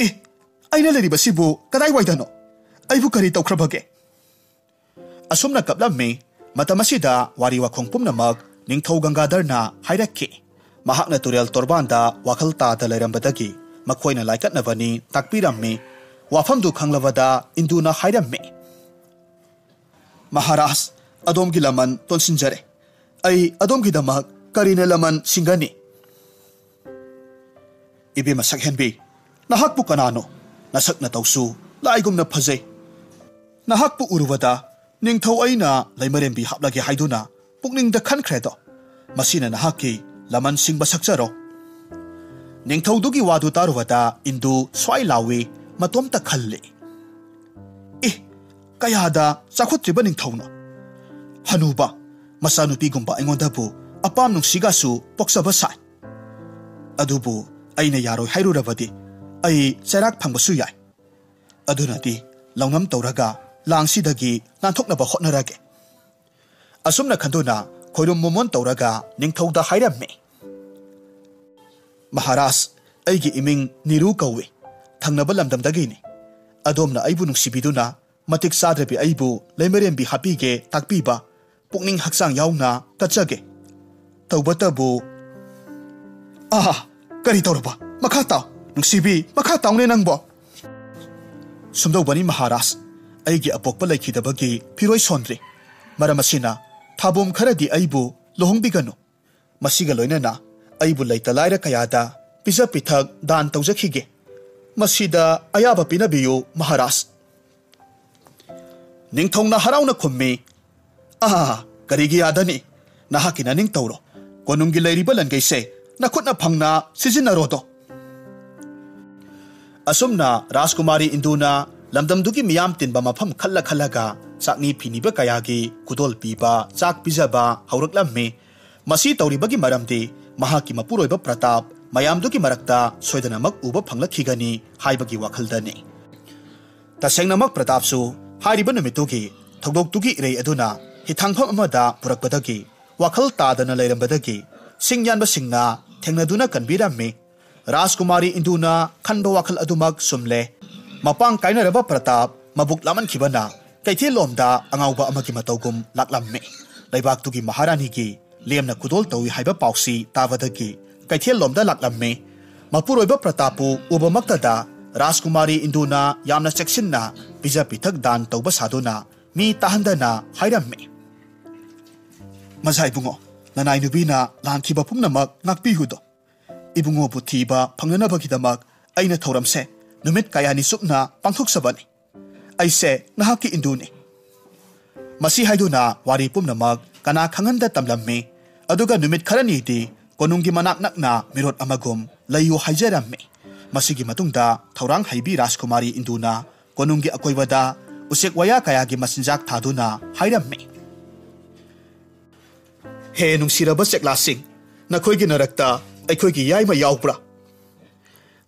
"ꯑꯦ, ꯑꯩꯅ ꯂꯩꯔꯤꯕꯁꯤꯕꯨ ꯀꯗꯥꯏꯋꯥꯏꯗꯅꯣ? ꯑꯩꯕꯨ ꯀꯔꯤ ꯇꯧꯈ꯭ꯔꯕꯒꯦ?" ꯑꯁꯨꯝꯅ ꯀꯞꯂꯝꯃꯤ꯫ ꯃꯇꯝ ꯑꯁꯤꯗ ꯋꯥꯔꯤ ꯋꯥꯈꯣꯡ ꯄꯨꯝꯅꯃꯛ ꯅꯤꯡꯊꯧ ꯒꯪꯒꯥꯙꯔꯅ ꯍꯥꯏꯔꯛꯈꯤ꯫ ꯃꯍꯥꯛꯅ ꯇꯨꯔꯦꯜ ꯇꯣꯔꯕꯥꯟꯗ ꯋꯥꯈꯜ ꯇꯥꯗ ꯂꯩꯔꯝꯕꯗꯒꯤ ꯃꯈꯣꯏꯅ ꯂꯥꯏꯀꯠꯅꯕꯅꯤ ꯇꯥꯛꯄꯤꯔꯝꯃꯤ꯫ ꯋꯥꯐꯝꯗꯨ ꯈꯪꯂꯕꯗ ꯏꯟꯗꯨꯅ ꯍꯥꯏꯔꯝꯃꯤ, "ꯃꯍꯥꯔꯥꯖ, ꯑꯗꯣꯝꯒꯤ ꯂꯃꯟ ꯇꯣꯟꯁꯤꯟꯖꯔꯦ꯫ ꯑꯩ ꯑꯗꯣꯝꯒꯤꯗꯃꯛ ꯀꯔꯤꯅ ꯂꯃꯟ ꯁꯤꯡꯒꯅꯤ?" "ꯏꯕꯦꯝꯃ ꯁꯛꯍꯦꯟꯕꯤ, ꯅꯍꯥꯛꯄꯨ ꯀꯅꯥꯅꯣ? ꯅꯁꯛ ꯅꯇꯧꯁꯨ ꯂꯥꯏꯒꯨꯝꯅ ꯐꯖꯩ꯫ ꯅꯍꯥꯛꯄꯨ ꯎꯔꯨꯕꯗ ꯅꯤꯡꯊꯧ ꯑꯩꯅ ꯂꯩꯃꯔꯦꯝꯕꯤ ꯍꯥꯞꯂꯒꯦ ꯍꯥꯏꯗꯨꯅ ꯄꯨꯛꯅꯤꯡꯗ ꯈꯟꯈ꯭ꯔꯦꯗꯣ꯫ ꯃꯁꯤꯅ ꯅꯍꯥꯛꯀꯤ ꯂꯃꯟ ꯁꯤꯡꯕ ꯁꯛꯆꯔꯣ꯫" ꯅꯤꯡꯊꯧꯗꯨꯒꯤ ꯋꯥꯗꯨ ꯇꯥꯔꯨꯕꯗ ꯏꯟꯗꯨ ꯁ꯭ꯋꯥꯏ ꯂꯥꯎꯏ, ꯃꯇꯣꯝꯇ ꯈꯜꯂꯤ, "ꯑꯦ, ꯀꯌꯥꯗ ꯆꯥꯎꯈꯠꯇ꯭ꯔꯤꯕ ꯅꯤꯡꯊꯧꯅꯣ! ꯍꯅꯨꯕ, ꯃꯆꯥꯅꯨꯄꯤꯒꯨꯝꯕ ꯑꯩꯉꯣꯟꯗꯕꯨ ꯑꯄꯥꯝ ꯅꯨꯡꯁꯤꯒꯁꯨ ꯄꯣꯛꯆꯕ ꯁꯥꯏ꯫ ꯑꯗꯨꯕꯨ ꯑꯩꯅ ꯌꯥꯔꯣꯏ ꯍꯥꯏꯔꯨꯔꯕꯗꯤ ꯑꯩ ꯆꯩꯔꯥꯛ ꯐꯪꯕꯁꯨ ꯌꯥꯏ꯫ ꯑꯗꯨꯅꯗꯤ ꯂꯧꯅꯝ ꯇꯧꯔꯒ ꯂꯥꯡꯁꯤꯗꯒꯤ ꯅꯥꯟꯊꯣꯛꯅꯕ ꯍꯣꯠꯅꯔꯒꯦ꯫" ꯑꯁꯨꯝꯅ ꯈꯟꯗꯨꯅ ꯈꯣꯏꯔꯨꯝ ꯃꯣꯃꯣꯟ ꯇꯧꯔꯒ ꯅꯤꯡꯊꯧꯗ ꯍꯥꯏꯔꯝꯃꯤ, "ꯃꯍꯥꯔꯥꯖ, ꯑꯩꯒꯤ ꯏꯃꯤꯡ ꯅꯤꯔꯨ ꯀꯧꯏ꯫ ꯊꯪꯅꯕ ꯂꯝꯗꯝꯗꯒꯤꯅꯤ꯫ ꯑꯗꯣꯝꯅ ꯑꯩꯕꯨ ꯅꯨꯡꯁꯤꯕꯤꯗꯨꯅ ꯃꯇꯤꯛ ꯆꯥꯗ꯭ꯔꯕꯤ ꯑꯩꯕꯨ ꯂꯩꯃꯔꯦꯝꯕꯤ ꯍꯥꯞꯄꯤꯒꯦ ꯇꯥꯛꯄꯤꯕ ꯄꯨꯛꯅꯤꯡ ꯍꯛꯆꯥꯡ ꯌꯥꯎꯅ ꯀꯠꯆꯒꯦ꯫ ꯇꯧꯕꯇꯕꯨ"꯫ "ꯑꯥ, ꯀꯔꯤ ꯇꯧꯔꯕ? ꯃꯈꯥ ꯇꯥꯎ, ꯅꯨꯡꯁꯤꯕꯤ, ꯃꯈꯥ ꯇꯥꯎꯅꯦ ꯅꯪꯕꯣ꯫" "ꯁꯨꯝꯗꯧꯕꯅꯤ ꯃꯍꯥꯔꯥꯖ, ꯑꯩꯒꯤ ꯑꯄꯣꯛꯄ ꯂꯩꯈꯤꯗꯕꯒꯤ ꯐꯤꯔꯣꯏ ꯁꯣꯟꯗ꯭ꯔꯤ꯫ ꯃꯔꯝ ꯑꯁꯤꯅ ꯊꯥꯕꯣꯝ ꯈꯔꯗꯤ ꯑꯩꯕꯨ ꯂꯨꯍꯣꯡꯕꯤꯒꯅꯨ꯫ ꯃꯁꯤꯒ ꯂꯣꯏꯅꯅ ꯑꯩꯕꯨ ꯂꯩꯇ ꯂꯥꯏꯔ ꯀꯌꯥꯗ ꯄꯤꯖ ꯄꯤꯊꯛ ꯗꯥꯟ ꯇꯧꯖꯈꯤꯒꯦ꯫ ꯃꯁꯤꯗ ꯑꯌꯥꯕ ꯄꯤꯅꯕꯤꯌꯨ ꯃꯍꯥꯔꯥꯖ꯫" ꯅꯤꯡꯊꯧꯅ ꯍꯔꯥꯎꯅ ꯈꯨꯝꯃꯤ, "ꯑꯥ, ꯀꯔꯤꯒꯤ ꯌꯥꯗꯅꯤ? ꯅꯍꯥꯛꯀꯤ ꯅꯅꯤꯡ ꯇꯧꯔꯣ꯫ ꯀꯣꯅꯨꯡꯒꯤ ꯂꯩꯔꯤꯕ ꯂꯟꯒꯩꯁꯦ ꯅꯈꯨꯠꯅ ꯐꯪꯅ ꯁꯤꯖꯤꯟꯅꯔꯣꯗꯣ꯫" ꯑꯁꯨꯝꯅ ꯔꯥꯖꯀꯨꯃꯥꯔꯤ ꯏꯟꯗꯨꯅ ꯂꯝꯗꯝꯗꯨꯒꯤ ꯃꯤꯌꯥꯝ ꯇꯤꯟꯕ ꯃꯐꯝ ꯈꯜꯂ ꯈꯜꯂꯒ ꯆꯥꯛꯅꯤ ꯐꯤꯅꯤꯕ ꯀꯌꯥꯒꯤ ꯈꯨꯗꯣꯜ ꯄꯤꯕ, ꯆꯥꯛ ꯄꯤꯖꯕ ꯍꯧꯔꯛꯂꯝꯃꯤ꯫ ꯃꯁꯤ ꯇꯧꯔꯤꯕꯒꯤ ꯃꯔꯝꯗꯤ ꯃꯍꯥꯛꯀꯤ ꯃꯄꯨꯔꯣꯏꯕ ꯄ꯭ꯔꯇꯥꯞ ꯃꯌꯥꯝꯗꯨꯒꯤ ꯃꯔꯛꯇ ꯁꯣꯏꯗꯅꯃꯛ ꯎꯕ ꯐꯪꯂꯛꯈꯤꯒꯅꯤ ꯍꯥꯏꯕꯒꯤ ꯋꯥꯈꯜꯗꯅꯤ꯫ ꯇꯁꯦꯡꯅꯃꯛ ꯄ꯭ꯔꯇꯥꯞꯁꯨ ꯍꯥꯏꯔꯤꯕ ꯅꯨꯃꯤꯠꯇꯨꯒꯤ ꯊꯧꯗꯣꯛꯇꯨꯒꯤ ꯏꯔꯩ ꯑꯗꯨꯅ ꯍꯤꯊꯥꯡꯐꯝ ꯑꯃꯗ ꯄꯨꯔꯛꯄꯗꯒꯤ ꯋꯥꯈꯜ ꯇꯥꯗꯅ ꯂꯩꯔꯝꯕꯗꯒꯤ ꯁꯤꯡ ꯌꯥꯟꯕꯁꯤꯡꯅ ꯊꯦꯡꯅꯗꯨꯅ ꯀꯟꯕꯤꯔꯝꯃꯤ꯫ ꯔꯥꯖꯀꯨꯃꯥꯔꯤ ꯏꯟꯗꯨꯅ ꯈꯟꯕ ꯋꯥꯈꯜ ꯑꯗꯨꯃꯛ ꯆꯨꯝꯂꯦ꯫ ꯃꯄꯥꯡ ꯀꯥꯏꯅꯔꯕ ꯄ꯭ꯔꯇꯥꯞ ꯃꯕꯨꯛ ꯂꯥꯃꯟꯈꯤꯕꯅ ꯀꯩꯊꯦꯜꯂꯣꯝꯗ ꯑꯉꯥꯎꯕ ꯑꯃꯒꯤ ꯃꯇꯧꯒꯨꯝ ꯂꯥꯛꯂꯝꯃꯤ꯫ ꯂꯩꯕꯥꯛꯇꯨꯒꯤ ꯃꯍꯥꯔꯥꯅꯤꯒꯤ ꯂꯦꯝꯅ ꯈꯨꯗꯣꯜ ꯇꯧꯏ ꯍꯥꯏꯕ ꯄꯥꯎꯁꯤ ꯇꯥꯕꯗꯒꯤ ꯀꯩꯊꯦꯜꯂꯣꯝꯗ ꯂꯥꯛꯂꯝꯃꯤ꯫ ꯃꯄꯨꯔꯣꯏꯕ ꯄ꯭ꯔꯇꯥꯞꯄꯨ ꯎꯕꯃꯛꯇꯗ ꯔꯥꯖꯀꯨꯃꯥꯔꯤ ꯏꯟꯗꯨꯅ ꯌꯥꯝꯅ ꯆꯦꯛꯁꯤꯟꯅ ꯄꯤꯖ ꯄꯤꯊꯛ ꯗꯥꯟ ꯇꯧꯕ ꯁꯥꯗꯨꯅ ꯃꯤ ꯇꯥꯍꯟꯗꯅ ꯍꯥꯏꯔꯝꯃꯤ, "ꯃꯖꯥ ꯏꯕꯨꯡꯉꯣ, ꯅꯅꯥꯏ ꯅꯨꯄꯤꯅ ꯂꯥꯟꯈꯤꯕ ꯄꯨꯝꯅꯃꯛ ꯉꯥꯛꯄꯤꯌꯨꯗꯣ꯫ ꯏꯕꯨꯡꯉꯣꯕꯨ ꯊꯤꯕ ꯐꯪꯅꯅꯕꯒꯤꯗꯃꯛ ꯑꯩꯅ ꯊꯧꯔꯝꯁꯦ ꯅꯨꯃꯤꯠ ꯀꯌꯥꯅꯤ ꯆꯨꯞꯅ ꯄꯥꯡꯊꯣꯛꯆꯕꯅꯤ꯫ ꯑꯩꯁꯦ ꯅꯍꯥꯛꯀꯤ ꯏꯟꯗꯨꯅꯤ꯫" ꯃꯁꯤ ꯍꯥꯏꯗꯨꯅ ꯋꯥꯔꯤ ꯄꯨꯝꯅꯃꯛ ꯀꯅꯥ ꯈꯪꯍꯟꯗ ꯇꯝꯂꯝꯃꯤ꯫ ꯑꯗꯨꯒ ꯅꯨꯃꯤꯠ ꯈꯔꯅꯤꯗꯤ ꯀꯣꯅꯨꯡꯒꯤ ꯃꯅꯥꯛ ꯅꯛꯅ ꯃꯤꯔꯣꯠ ꯑꯃꯒꯨꯝ ꯂꯩꯌꯨ ꯍꯥꯏꯖꯔꯝꯃꯤ꯫ ꯃꯁꯤꯒꯤ ꯃꯇꯨꯡꯗ ꯊꯧꯔꯥꯡ ꯍꯩꯕꯤ ꯔꯥꯖꯀꯨꯃꯥꯔꯤ ꯏꯟꯗꯨꯅ ꯀꯣꯅꯨꯡꯒꯤ ꯑꯀꯣꯏꯕꯗ ꯎꯆꯦꯛ ꯋꯥꯌꯥ ꯀꯌꯥꯒꯤ ꯃꯆꯤꯟꯖꯥꯛ ꯊꯥꯗꯨꯅ ꯍꯥꯏꯔꯝꯃꯤ, "ꯍꯦ ꯅꯨꯡꯁꯤꯔꯕ ꯆꯦꯛꯂꯥꯁꯤꯡ, ꯅꯈꯣꯏꯒꯤ ꯅꯔꯛꯇ ꯑꯩꯈꯣꯏꯒꯤ ꯌꯥꯏꯃ ꯌꯥꯎꯕ꯭ꯔꯥ?"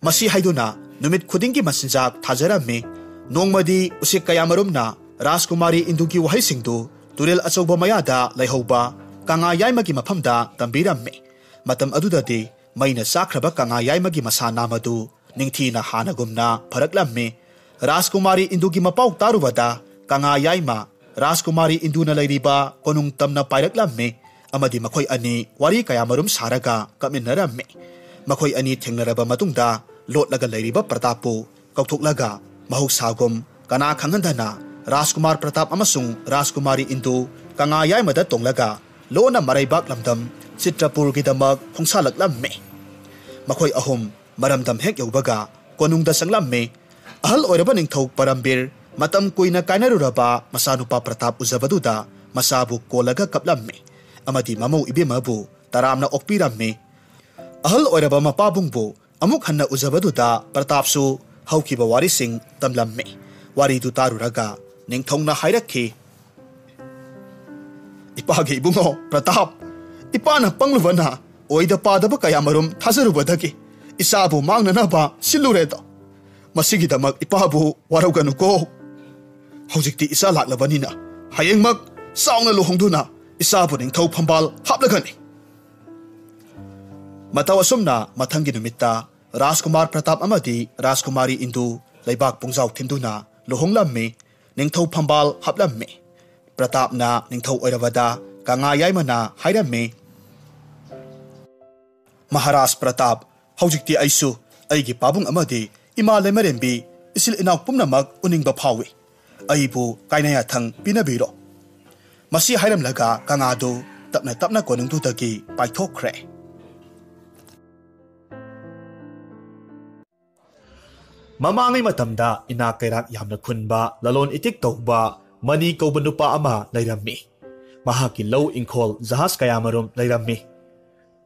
ꯃꯁꯤ ꯍꯥꯏꯗꯨꯅ ꯅꯨꯃꯤꯠ ꯈꯨꯗꯤꯡꯒꯤ ꯃꯆꯤꯟꯖꯥꯛ ꯊꯥꯖꯔꯝꯃꯤ꯫ ꯅꯣꯡꯃꯗꯤ ꯎꯆꯦꯛ ꯀꯌꯥꯃꯔꯨꯝꯅ ꯔꯥꯖꯀꯨꯃꯥꯔꯤ ꯏꯟꯗꯨꯒꯤ ꯋꯥꯍꯩꯁꯤꯡꯗꯨ ꯇꯨꯔꯦꯜ ꯑꯆꯧꯕ ꯃꯌꯥꯗ ꯂꯩꯍꯧꯕ ꯀꯪꯂꯥ ꯌꯥꯏꯃꯒꯤ ꯃꯐꯝꯗ ꯇꯝꯕꯤꯔꯝꯃꯤ꯫ ꯃꯇꯝ ꯑꯗꯨꯗꯗꯤ ꯃꯩꯅ ꯆꯥꯈ꯭ꯔꯕ ꯀꯪꯂꯥ ꯌꯥꯏꯃꯒꯤ ꯃꯁꯥ ꯅꯥꯝ ꯑꯗꯨ ꯅꯤꯡꯊꯤꯅ ꯍꯥꯟꯅꯒꯨꯝꯅ ꯐꯔꯛꯂꯝꯃꯤ꯫ ꯔꯥꯖꯀꯨꯃꯥꯔꯤ ꯏꯟꯗꯨꯒꯤ ꯃꯄꯥꯎ ꯇꯥꯔꯨꯕꯗ ꯀꯪꯂꯥ ꯌꯥꯏꯃ ꯔꯥꯖꯀꯨꯃꯥꯔꯤ ꯏꯟꯗꯨꯅ ꯂꯩꯔꯤꯕ ꯀꯣꯅꯨꯡ ꯇꯝꯅ ꯄꯥꯏꯔꯛꯂꯝꯃꯤ꯫ ꯑꯃꯗꯤ ꯃꯈꯣꯏ ꯑꯅꯤ ꯋꯥꯔꯤ ꯀꯌꯥꯃꯔꯨꯝ ꯁꯥꯔꯒ ꯀꯞꯃꯤꯟꯅꯔꯝꯃꯤ꯫ ꯃꯈꯣꯏ ꯑꯅꯤ ꯊꯦꯡꯅꯔꯕ ꯃꯇꯨꯡꯗ ꯂꯣꯠꯂꯒ ꯂꯩꯔꯤꯕ ꯄ꯭ꯔꯇꯥꯞꯄꯨ ꯀꯧꯊꯣꯛꯂꯒ ꯃꯍꯧꯁꯥꯒꯨꯝ ꯀꯅꯥ ꯈꯪꯍꯟꯗꯅ ꯔꯥꯖꯀꯨꯃꯥꯔ ꯄ꯭ꯔꯇꯥꯞ ꯑꯃꯁꯨꯡ ꯔꯥꯖꯀꯨꯃꯥꯔꯤ ꯏꯟꯗꯨ ꯀꯪꯂꯥ ꯌꯥꯏꯃꯗ ꯇꯣꯡꯂꯒ ꯂꯣꯟꯅ ꯃꯔꯩꯕꯥꯛ ꯂꯝꯗꯝ ꯆꯤꯇ꯭ꯔꯄꯨꯔꯒꯤꯗꯃꯛ ꯈꯣꯡꯁꯥꯜꯂꯛꯂꯝꯃꯤ꯫ ꯃꯈꯣꯏ ꯑꯍꯨꯝ ꯃꯔꯝꯗꯝ ꯍꯦꯛ ꯌꯧꯕꯒ ꯀꯣꯅꯨꯡꯗ ꯆꯪꯂꯝꯃꯤ꯫ ꯑꯍꯜ ꯑꯣꯏꯔꯕ ꯅꯤꯡꯊꯧ ꯄꯔꯝꯕꯤꯔ ꯃꯇꯝ ꯀꯨꯏꯅ ꯀꯥꯏꯅꯔꯨꯔꯕ ꯃꯆꯥꯅꯨꯄꯥ ꯄ꯭ꯔꯇꯥꯞ ꯎꯖꯕꯗꯨꯗ ꯃꯆꯥꯕꯨ ꯀꯣꯜꯂꯒ ꯀꯞꯂꯝꯃꯤ꯫ ꯑꯃꯗꯤ ꯃꯃꯧ ꯏꯕꯦꯝꯃꯕꯨ ꯇꯔꯥꯝꯅ ꯑꯣꯛꯄꯤꯔꯝꯃꯤ꯫ ꯑꯍꯜ ꯑꯣꯏꯔꯕ ꯃꯄꯥꯕꯨꯡꯕꯨ ꯑꯃꯨꯛ ꯍꯟꯅ ꯎꯖꯕꯗꯨꯗ ꯄ꯭ꯔꯇꯥꯞꯁꯨ ꯍꯧꯈꯤꯕ ꯋꯥꯔꯤꯁꯤꯡ ꯇꯝꯂꯝꯃꯤ꯫ ꯋꯥꯔꯤꯗꯨ ꯇꯥꯔꯨꯔꯒ ꯅꯤꯡꯊꯧꯅ ꯍꯥꯏꯔꯛꯈꯤ, "ꯏꯄꯥꯒꯤ ꯏꯕꯨꯡꯉꯣ ꯄ꯭ꯔꯇꯥꯞ, ꯏꯄꯥꯅ ꯄꯪꯂꯨꯕꯅ ꯑꯣꯏꯗ ꯄꯥꯗꯕ ꯀꯌꯥꯃꯔꯨꯝ ꯊꯥꯖꯔꯨꯕꯗꯒꯤ ꯏꯆꯥꯕꯨ ꯃꯥꯡꯅꯅꯕ ꯁꯤꯜꯂꯨꯔꯦꯗꯣ꯫ ꯃꯁꯤꯒꯤꯗꯃꯛ ꯏꯄꯥꯕꯨ ꯋꯥꯔꯧꯒꯅꯨꯀꯣ꯫ ꯍꯧꯖꯤꯛꯇꯤ ꯏꯆꯥ ꯂꯥꯛꯂꯕꯅꯤꯅ ꯍꯌꯦꯡꯃꯛ ꯆꯥꯎꯅ ꯂꯨꯍꯣꯡꯗꯨꯅ ꯏꯆꯥꯕꯨ ꯅꯤꯡꯊꯧ ꯐꯝꯕꯥꯜ ꯍꯥꯞꯂꯒꯅꯤ꯫" ꯃꯇꯧ ꯑꯁꯨꯝꯅ ꯃꯊꯪꯒꯤ ꯅꯨꯃꯤꯠꯇ ꯔꯥꯖꯀꯨꯃꯥꯔ ꯄ꯭ꯔꯇꯥꯞ ꯑꯃꯗꯤ ꯔꯥꯖꯀꯨꯃꯥꯔꯤ ꯏꯟꯗꯨ ꯂꯩꯕꯥꯛ ꯄꯨꯡꯖꯥꯎ ꯊꯤꯟꯗꯨꯅ ꯂꯨꯍꯣꯡꯂꯝꯃꯤ꯫ ꯅꯤꯡꯊꯧ ꯐꯝꯕꯥꯜ ꯍꯥꯞꯂꯝꯃꯤ꯫ ꯄ꯭ꯔꯇꯥꯞꯅ ꯅꯤꯡꯊꯧ ꯑꯣꯏꯔꯕꯗ ꯀꯪꯂꯥ ꯌꯥꯏꯃꯅ ꯍꯥꯏꯔꯝꯃꯤ, "ꯃꯍꯥꯔꯥꯖ ꯄ꯭ꯔꯇꯥꯞ, ꯍꯧꯖꯤꯛꯇꯤ ꯑꯩꯁꯨ ꯑꯩꯒꯤ ꯄꯥꯕꯨꯡ ꯑꯃꯗꯤ "ꯏꯃꯥ ꯂꯩꯃꯔꯦꯝꯕꯤ, ꯏꯆꯤꯜ ꯏꯅꯥꯎ ꯄꯨꯝꯅꯃꯛ ꯎꯅꯤꯡꯕ ꯐꯥꯎꯏ꯫ ꯑꯩꯕꯨ ꯀꯥꯏꯅ ꯌꯥꯊꯪ ꯄꯤꯅꯕꯤꯔꯣ꯫" ꯃꯁꯤ ꯍꯥꯏꯔꯝꯂꯒ ꯀꯪꯂꯥꯗꯨ ꯇꯞꯅ ꯇꯞꯅ ꯀꯣꯅꯨꯡꯗꯨꯗꯒꯤ ꯄꯥꯏꯊꯣꯛꯈ꯭ꯔꯦ꯫ ꯃꯃꯥꯡꯉꯩ ꯃꯇꯝꯗ ꯏꯅꯥꯛ ꯀꯩꯔꯥꯛ ꯌꯥꯝꯅ ꯈꯨꯟꯕ, ꯂꯂꯣꯟ ꯏꯇꯤꯛ ꯇꯧꯕ ꯃꯅꯤ ꯀꯧꯕ ꯅꯨꯄꯥ ꯑꯃ ꯂꯩꯔꯝꯃꯤ꯫ ꯃꯍꯥꯛꯀꯤ ꯂꯧ ꯏꯪꯈꯣꯜ, ꯖꯍꯥꯖ ꯀꯌꯥꯃꯔꯨꯝ ꯂꯩꯔꯝꯃꯤ꯫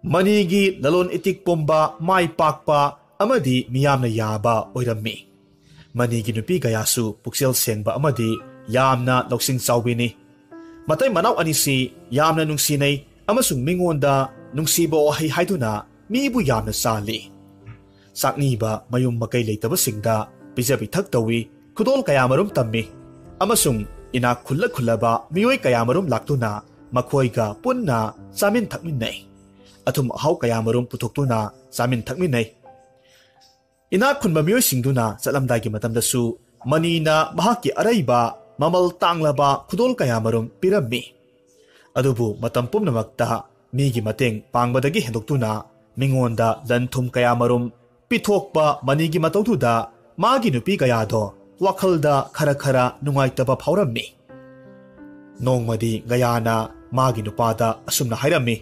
ꯃꯅꯤꯒꯤ ꯂꯂꯣꯟ ꯏꯇꯤꯛ ꯄꯨꯝꯕ ꯃꯥꯏ ꯄꯥꯛꯄ ꯑꯃꯗꯤ ꯃꯤꯌꯥꯝꯅ ꯌꯥꯕ ꯑꯣꯏꯔꯝꯃꯤ꯫ ꯃꯅꯤꯒꯤ ꯅꯨꯄꯤ ꯀꯌꯥꯁꯨ ꯄꯨꯛꯆꯦꯜ ꯁꯦꯡꯕ ꯑꯃꯗꯤ ꯌꯥꯝꯅ ꯂꯧꯁꯤꯡ ꯆꯥꯎꯕꯤꯅꯤ꯫ ꯃꯇꯩ ꯃꯅꯥꯎ ꯑꯅꯤꯁꯤ ꯌꯥꯝꯅ ꯅꯨꯡꯁꯤꯅꯩ ꯑꯃꯁꯨꯡ ꯃꯤꯉꯣꯟꯗ ꯅꯨꯡꯁꯤꯕ ꯋꯥꯍꯩ ꯍꯥꯏꯗꯨꯅ ꯃꯤꯕꯨ ꯌꯥꯝꯅ ꯆꯥꯜꯂꯤ꯫ ꯆꯥꯛꯅꯤꯕ ꯃꯌꯨꯝ ꯃꯀꯩ ꯂꯩꯇꯕꯁꯤꯡꯗ ꯄꯤꯖ ꯄꯤꯊꯛ ꯇꯧꯏ, ꯈꯨꯗꯣꯜ ꯀꯌꯥꯃꯔꯨꯝ ꯇꯝꯃꯤ, ꯑꯃꯁꯨꯡ ꯏꯅꯥꯛ ꯈꯨꯜꯂ ꯈꯨꯜꯂꯕ ꯃꯤꯑꯣꯏ ꯀꯌꯥꯃꯔꯨꯝ ꯂꯥꯛꯇꯨꯅ ꯃꯈꯣꯏꯒ ꯄꯨꯟꯅ ꯆꯥꯃꯤꯟ ꯊꯛꯃꯤꯟꯅꯩ꯫ ꯑꯊꯨꯝ ꯑꯍꯥꯎ ꯀꯌꯥꯃꯔꯨꯝ ꯄꯨꯊꯣꯛꯇꯨꯅ ꯆꯥꯃꯤꯟ ꯊꯛꯃꯤꯟꯅꯩ꯫ ꯏꯅꯥꯛ ꯈꯨꯟꯕ ꯃꯤꯑꯣꯏꯁꯤꯡꯗꯨꯅ ꯆꯠꯂꯝꯗꯥꯏꯒꯤ ꯃꯇꯝꯗꯁꯨ ꯃꯅꯤꯅ ꯃꯍꯥꯛꯀꯤ ꯑꯔꯩꯕ ꯃꯃꯜ ꯇꯥꯡꯂꯕ ꯈꯨꯗꯣꯜ ꯀꯌꯥꯃꯔꯨꯝ ꯄꯤꯔꯝꯃꯤ꯫ ꯑꯗꯨꯕꯨ ꯃꯇꯝ ꯄꯨꯝꯅꯃꯛꯇ ꯃꯤꯒꯤ ꯃꯇꯦꯡ ꯄꯥꯡꯕꯗꯒꯤ ꯍꯦꯟꯗꯣꯛꯇꯨꯅ ꯃꯤꯉꯣꯟꯗ ꯂꯟ ꯊꯨꯝ ꯀꯌꯥꯃꯔꯨꯝ ꯄꯤꯊꯣꯛꯄ ꯃꯅꯤꯒꯤ ꯃꯇꯧꯗꯨꯗ ꯃꯥꯒꯤ ꯅꯨꯄꯤ ꯀꯌꯥꯗꯣ ꯋꯥꯈꯜꯗ ꯈꯔ ꯈꯔ ꯅꯨꯡꯉꯥꯏꯇꯕ ꯐꯥꯎꯔꯝꯃꯤ꯫ ꯅꯣꯡꯃꯗꯤ ꯒꯌꯥꯅ ꯃꯥꯒꯤ ꯅꯨꯄꯥꯗ ꯑꯁꯨꯝꯅ ꯍꯥꯏꯔꯝꯃꯤ,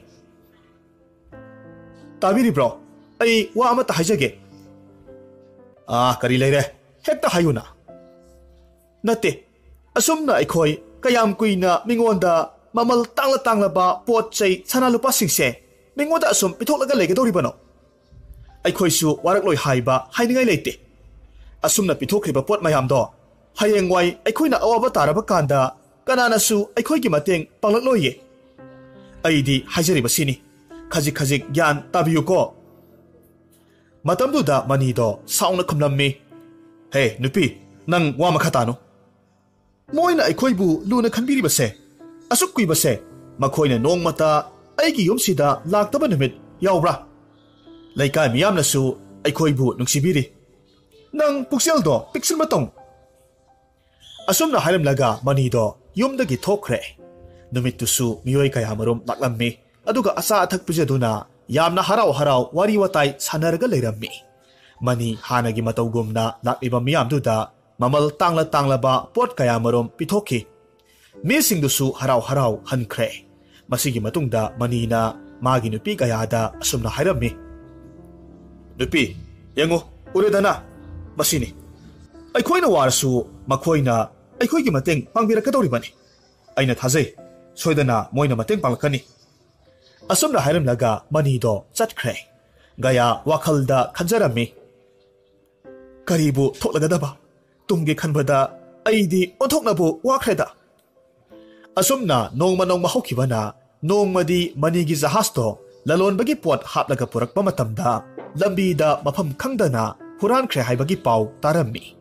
"ꯇꯥꯕꯤꯔꯤꯕ꯭ꯔꯣ? ꯑꯩ ꯋꯥ ꯑꯃꯠꯇ ꯍꯥꯏꯖꯒꯦ꯫" "ꯑꯥ, ꯀꯔꯤ ꯂꯩꯔꯦ? ꯍꯦꯛꯇ ꯍꯥꯏꯌꯨꯅ꯫" "ꯅꯠꯇꯦ, ꯑꯁꯨꯝꯅ ꯑꯩꯈꯣꯏ ꯀꯌꯥꯝ ꯀꯨꯏꯅ ꯃꯤꯉꯣꯟꯗ ꯃꯃꯜ ꯇꯥꯡꯂ ꯇꯥꯡꯂꯕ ꯄꯣꯠ ꯆꯩ, ꯁꯅꯥ ꯂꯨꯄꯥꯁꯤꯡꯁꯦ ꯃꯤꯉꯣꯟꯗ ꯑꯁꯨꯝ ꯄꯤꯊꯣꯛꯂꯒ ꯂꯩꯒꯗꯧꯔꯤꯕꯅꯣ? ꯑꯩꯈꯣꯏꯁꯨ ꯋꯥꯔꯛꯂꯣꯏ ꯍꯥꯏꯕ ꯍꯥꯏꯅꯤꯡꯉꯥꯏ ꯂꯩꯇꯦ꯫ ꯑꯁꯨꯝꯅ ꯄꯤꯊꯣꯛꯈ꯭ꯔꯤꯕ ꯄꯣꯠ ꯃꯌꯥꯝꯗꯣ ꯍꯌꯦꯡꯋꯥꯏ ꯑꯩꯈꯣꯏꯅ ꯑꯋꯥꯕ ꯇꯥꯔꯕ ꯀꯥꯟꯗ ꯀꯅꯥꯅꯁꯨ ꯑꯩꯈꯣꯏꯒꯤ ꯃꯇꯦꯡ ꯄꯥꯡꯂꯛꯂꯣꯏꯌꯦ꯫ ꯑꯩꯗꯤ ꯍꯥꯏꯖꯔꯤꯕꯁꯤꯅꯤ, ꯈꯖꯤꯛ ꯈꯖꯤꯛ ꯒ꯭ꯌꯥꯟ ꯇꯥꯕꯤꯌꯨꯀꯣ꯫" ꯃꯇꯝꯗꯨꯗ ꯃꯅꯤꯗꯣ ꯁꯥꯎꯅ ꯈꯨꯝꯂꯝꯃꯤ, "ꯍꯦ ꯅꯨꯄꯤ, ꯅꯪ ꯋꯥ ꯃꯈꯥ ꯇꯥꯅꯨ꯫ ꯃꯣꯏꯅ ꯑꯩꯈꯣꯏꯕꯨ ꯂꯨꯅ ꯈꯟꯕꯤꯔꯤꯕꯁꯦ, ꯑꯁꯨꯛ ꯀꯨꯏꯕꯁꯦ ꯃꯈꯣꯏꯅ ꯅꯣꯡꯃꯇ ꯑꯩꯒꯤ ꯌꯨꯝꯁꯤꯗ ꯂꯥꯛꯇꯕ ꯅꯨꯃꯤꯠ ꯌꯥꯎꯕ꯭ꯔꯥ? ꯂꯩꯀꯥꯏ ꯃꯤꯌꯥꯝꯅꯁꯨ ꯑꯩꯈꯣꯏꯕꯨ ꯅꯨꯡꯁꯤꯕꯤꯔꯤ꯫ ꯅꯪ ꯄꯨꯛꯆꯦꯜꯗꯣ ꯄꯤꯛꯁꯤꯟꯕ ꯇꯧ꯫" ꯑꯁꯨꯝꯅ ꯍꯥꯏꯔꯝꯂꯒ ꯃꯅꯤꯗꯣ ꯌꯨꯝꯗꯒꯤ ꯊꯣꯛꯈ꯭ꯔꯦ꯫ ꯅꯨꯃꯤꯠꯇꯨꯁꯨ ꯃꯤꯑꯣꯏ ꯀꯌꯥꯃꯔꯨꯝ ꯂꯥꯛꯂꯝꯃꯤ, ꯑꯗꯨꯒ ꯑꯆꯥ ꯑꯊꯛ ꯄꯤꯖꯗꯨꯅ ꯌꯥꯝꯅ ꯍꯔꯥꯎ ꯍꯔꯥꯎ ꯋꯥꯔꯤ ꯋꯥꯇꯥꯏ ꯁꯥꯟꯅꯔꯒ ꯂꯩꯔꯝꯃꯤ꯫ ꯃꯅꯤ ꯍꯥꯟꯅꯒꯤ ꯃꯇꯧꯒꯨꯝꯅ ꯂꯥꯛꯂꯤꯕ ꯃꯤꯌꯥꯝꯗꯨꯗ ꯃꯃꯜ ꯇꯥꯡꯂ ꯇꯥꯡꯂꯕ ꯄꯣꯠ ꯀꯌꯥꯃꯔꯨꯝ ꯄꯤꯊꯣꯛꯈꯤ꯫ ꯃꯤꯁꯤꯡꯗꯨꯁꯨ ꯍꯔꯥꯎ ꯍꯔꯥꯎ ꯍꯟꯈ꯭ꯔꯦ꯫ ꯃꯁꯤꯒꯤ ꯃꯇꯨꯡꯗ ꯃꯅꯤꯅ ꯃꯥꯒꯤ ꯅꯨꯄꯤ ꯒꯌꯥꯗ ꯑꯁꯨꯝꯅ ꯍꯥꯏꯔꯝꯃꯤ, "ꯅꯨꯄꯤ, ꯌꯦꯡꯉꯨ, ꯎꯔꯦꯗꯅ? ꯃꯁꯤꯅꯤ꯫ ꯑꯩꯈꯣꯏꯅ ꯋꯥꯔꯁꯨ ꯃꯈꯣꯏꯅ ꯑꯩꯈꯣꯏꯒꯤ ꯃꯇꯦꯡ ꯄꯥꯡꯕꯤꯔꯛꯀꯗꯧꯔꯤꯕꯅꯤ꯫ ꯑꯩꯅ ꯊꯥꯖꯩ, ꯁꯣꯏꯗꯅ ꯃꯣꯏꯅ ꯃꯇꯦꯡ ꯄꯥꯡꯂꯛꯀꯅꯤ꯫" ꯑꯁꯨꯝꯅ ꯍꯥꯏꯔꯝꯂꯒ ꯃꯅꯤꯗꯣ ꯆꯠꯈ꯭ꯔꯦ꯫ ꯒꯌꯥ ꯋꯥꯈꯜꯗ ꯈꯟꯖꯔꯝꯃꯤ, "ꯀꯔꯤꯕꯨ ꯊꯣꯛꯂꯒꯗꯕ? ꯇꯨꯡꯒꯤ ꯈꯟꯕꯗ ꯑꯩꯗꯤ ꯑꯣꯟꯊꯣꯛꯅꯕꯨ ꯋꯥꯈ꯭ꯔꯦꯗ꯫" ꯑꯁꯨꯝꯅ ꯅꯣꯡꯃ ꯅꯣꯡꯃ ꯍꯧꯈꯤꯕꯅ ꯅꯣꯡꯃꯗꯤ ꯃꯅꯤꯒꯤ ꯖꯍꯥꯖꯇꯣ ꯂꯂꯣꯟꯕꯒꯤ ꯄꯣꯠ ꯍꯥꯞꯂꯒ ꯄꯨꯔꯛꯄ ꯃꯇꯝꯗ ꯂꯝꯕꯤꯗ ꯃꯐꯝ ꯈꯪꯗꯅ ꯍꯨꯔꯥꯟꯈ꯭ꯔꯦ ꯍꯥꯏꯕꯒꯤ ꯄꯥꯎ ꯇꯥꯔꯝꯃꯤ꯫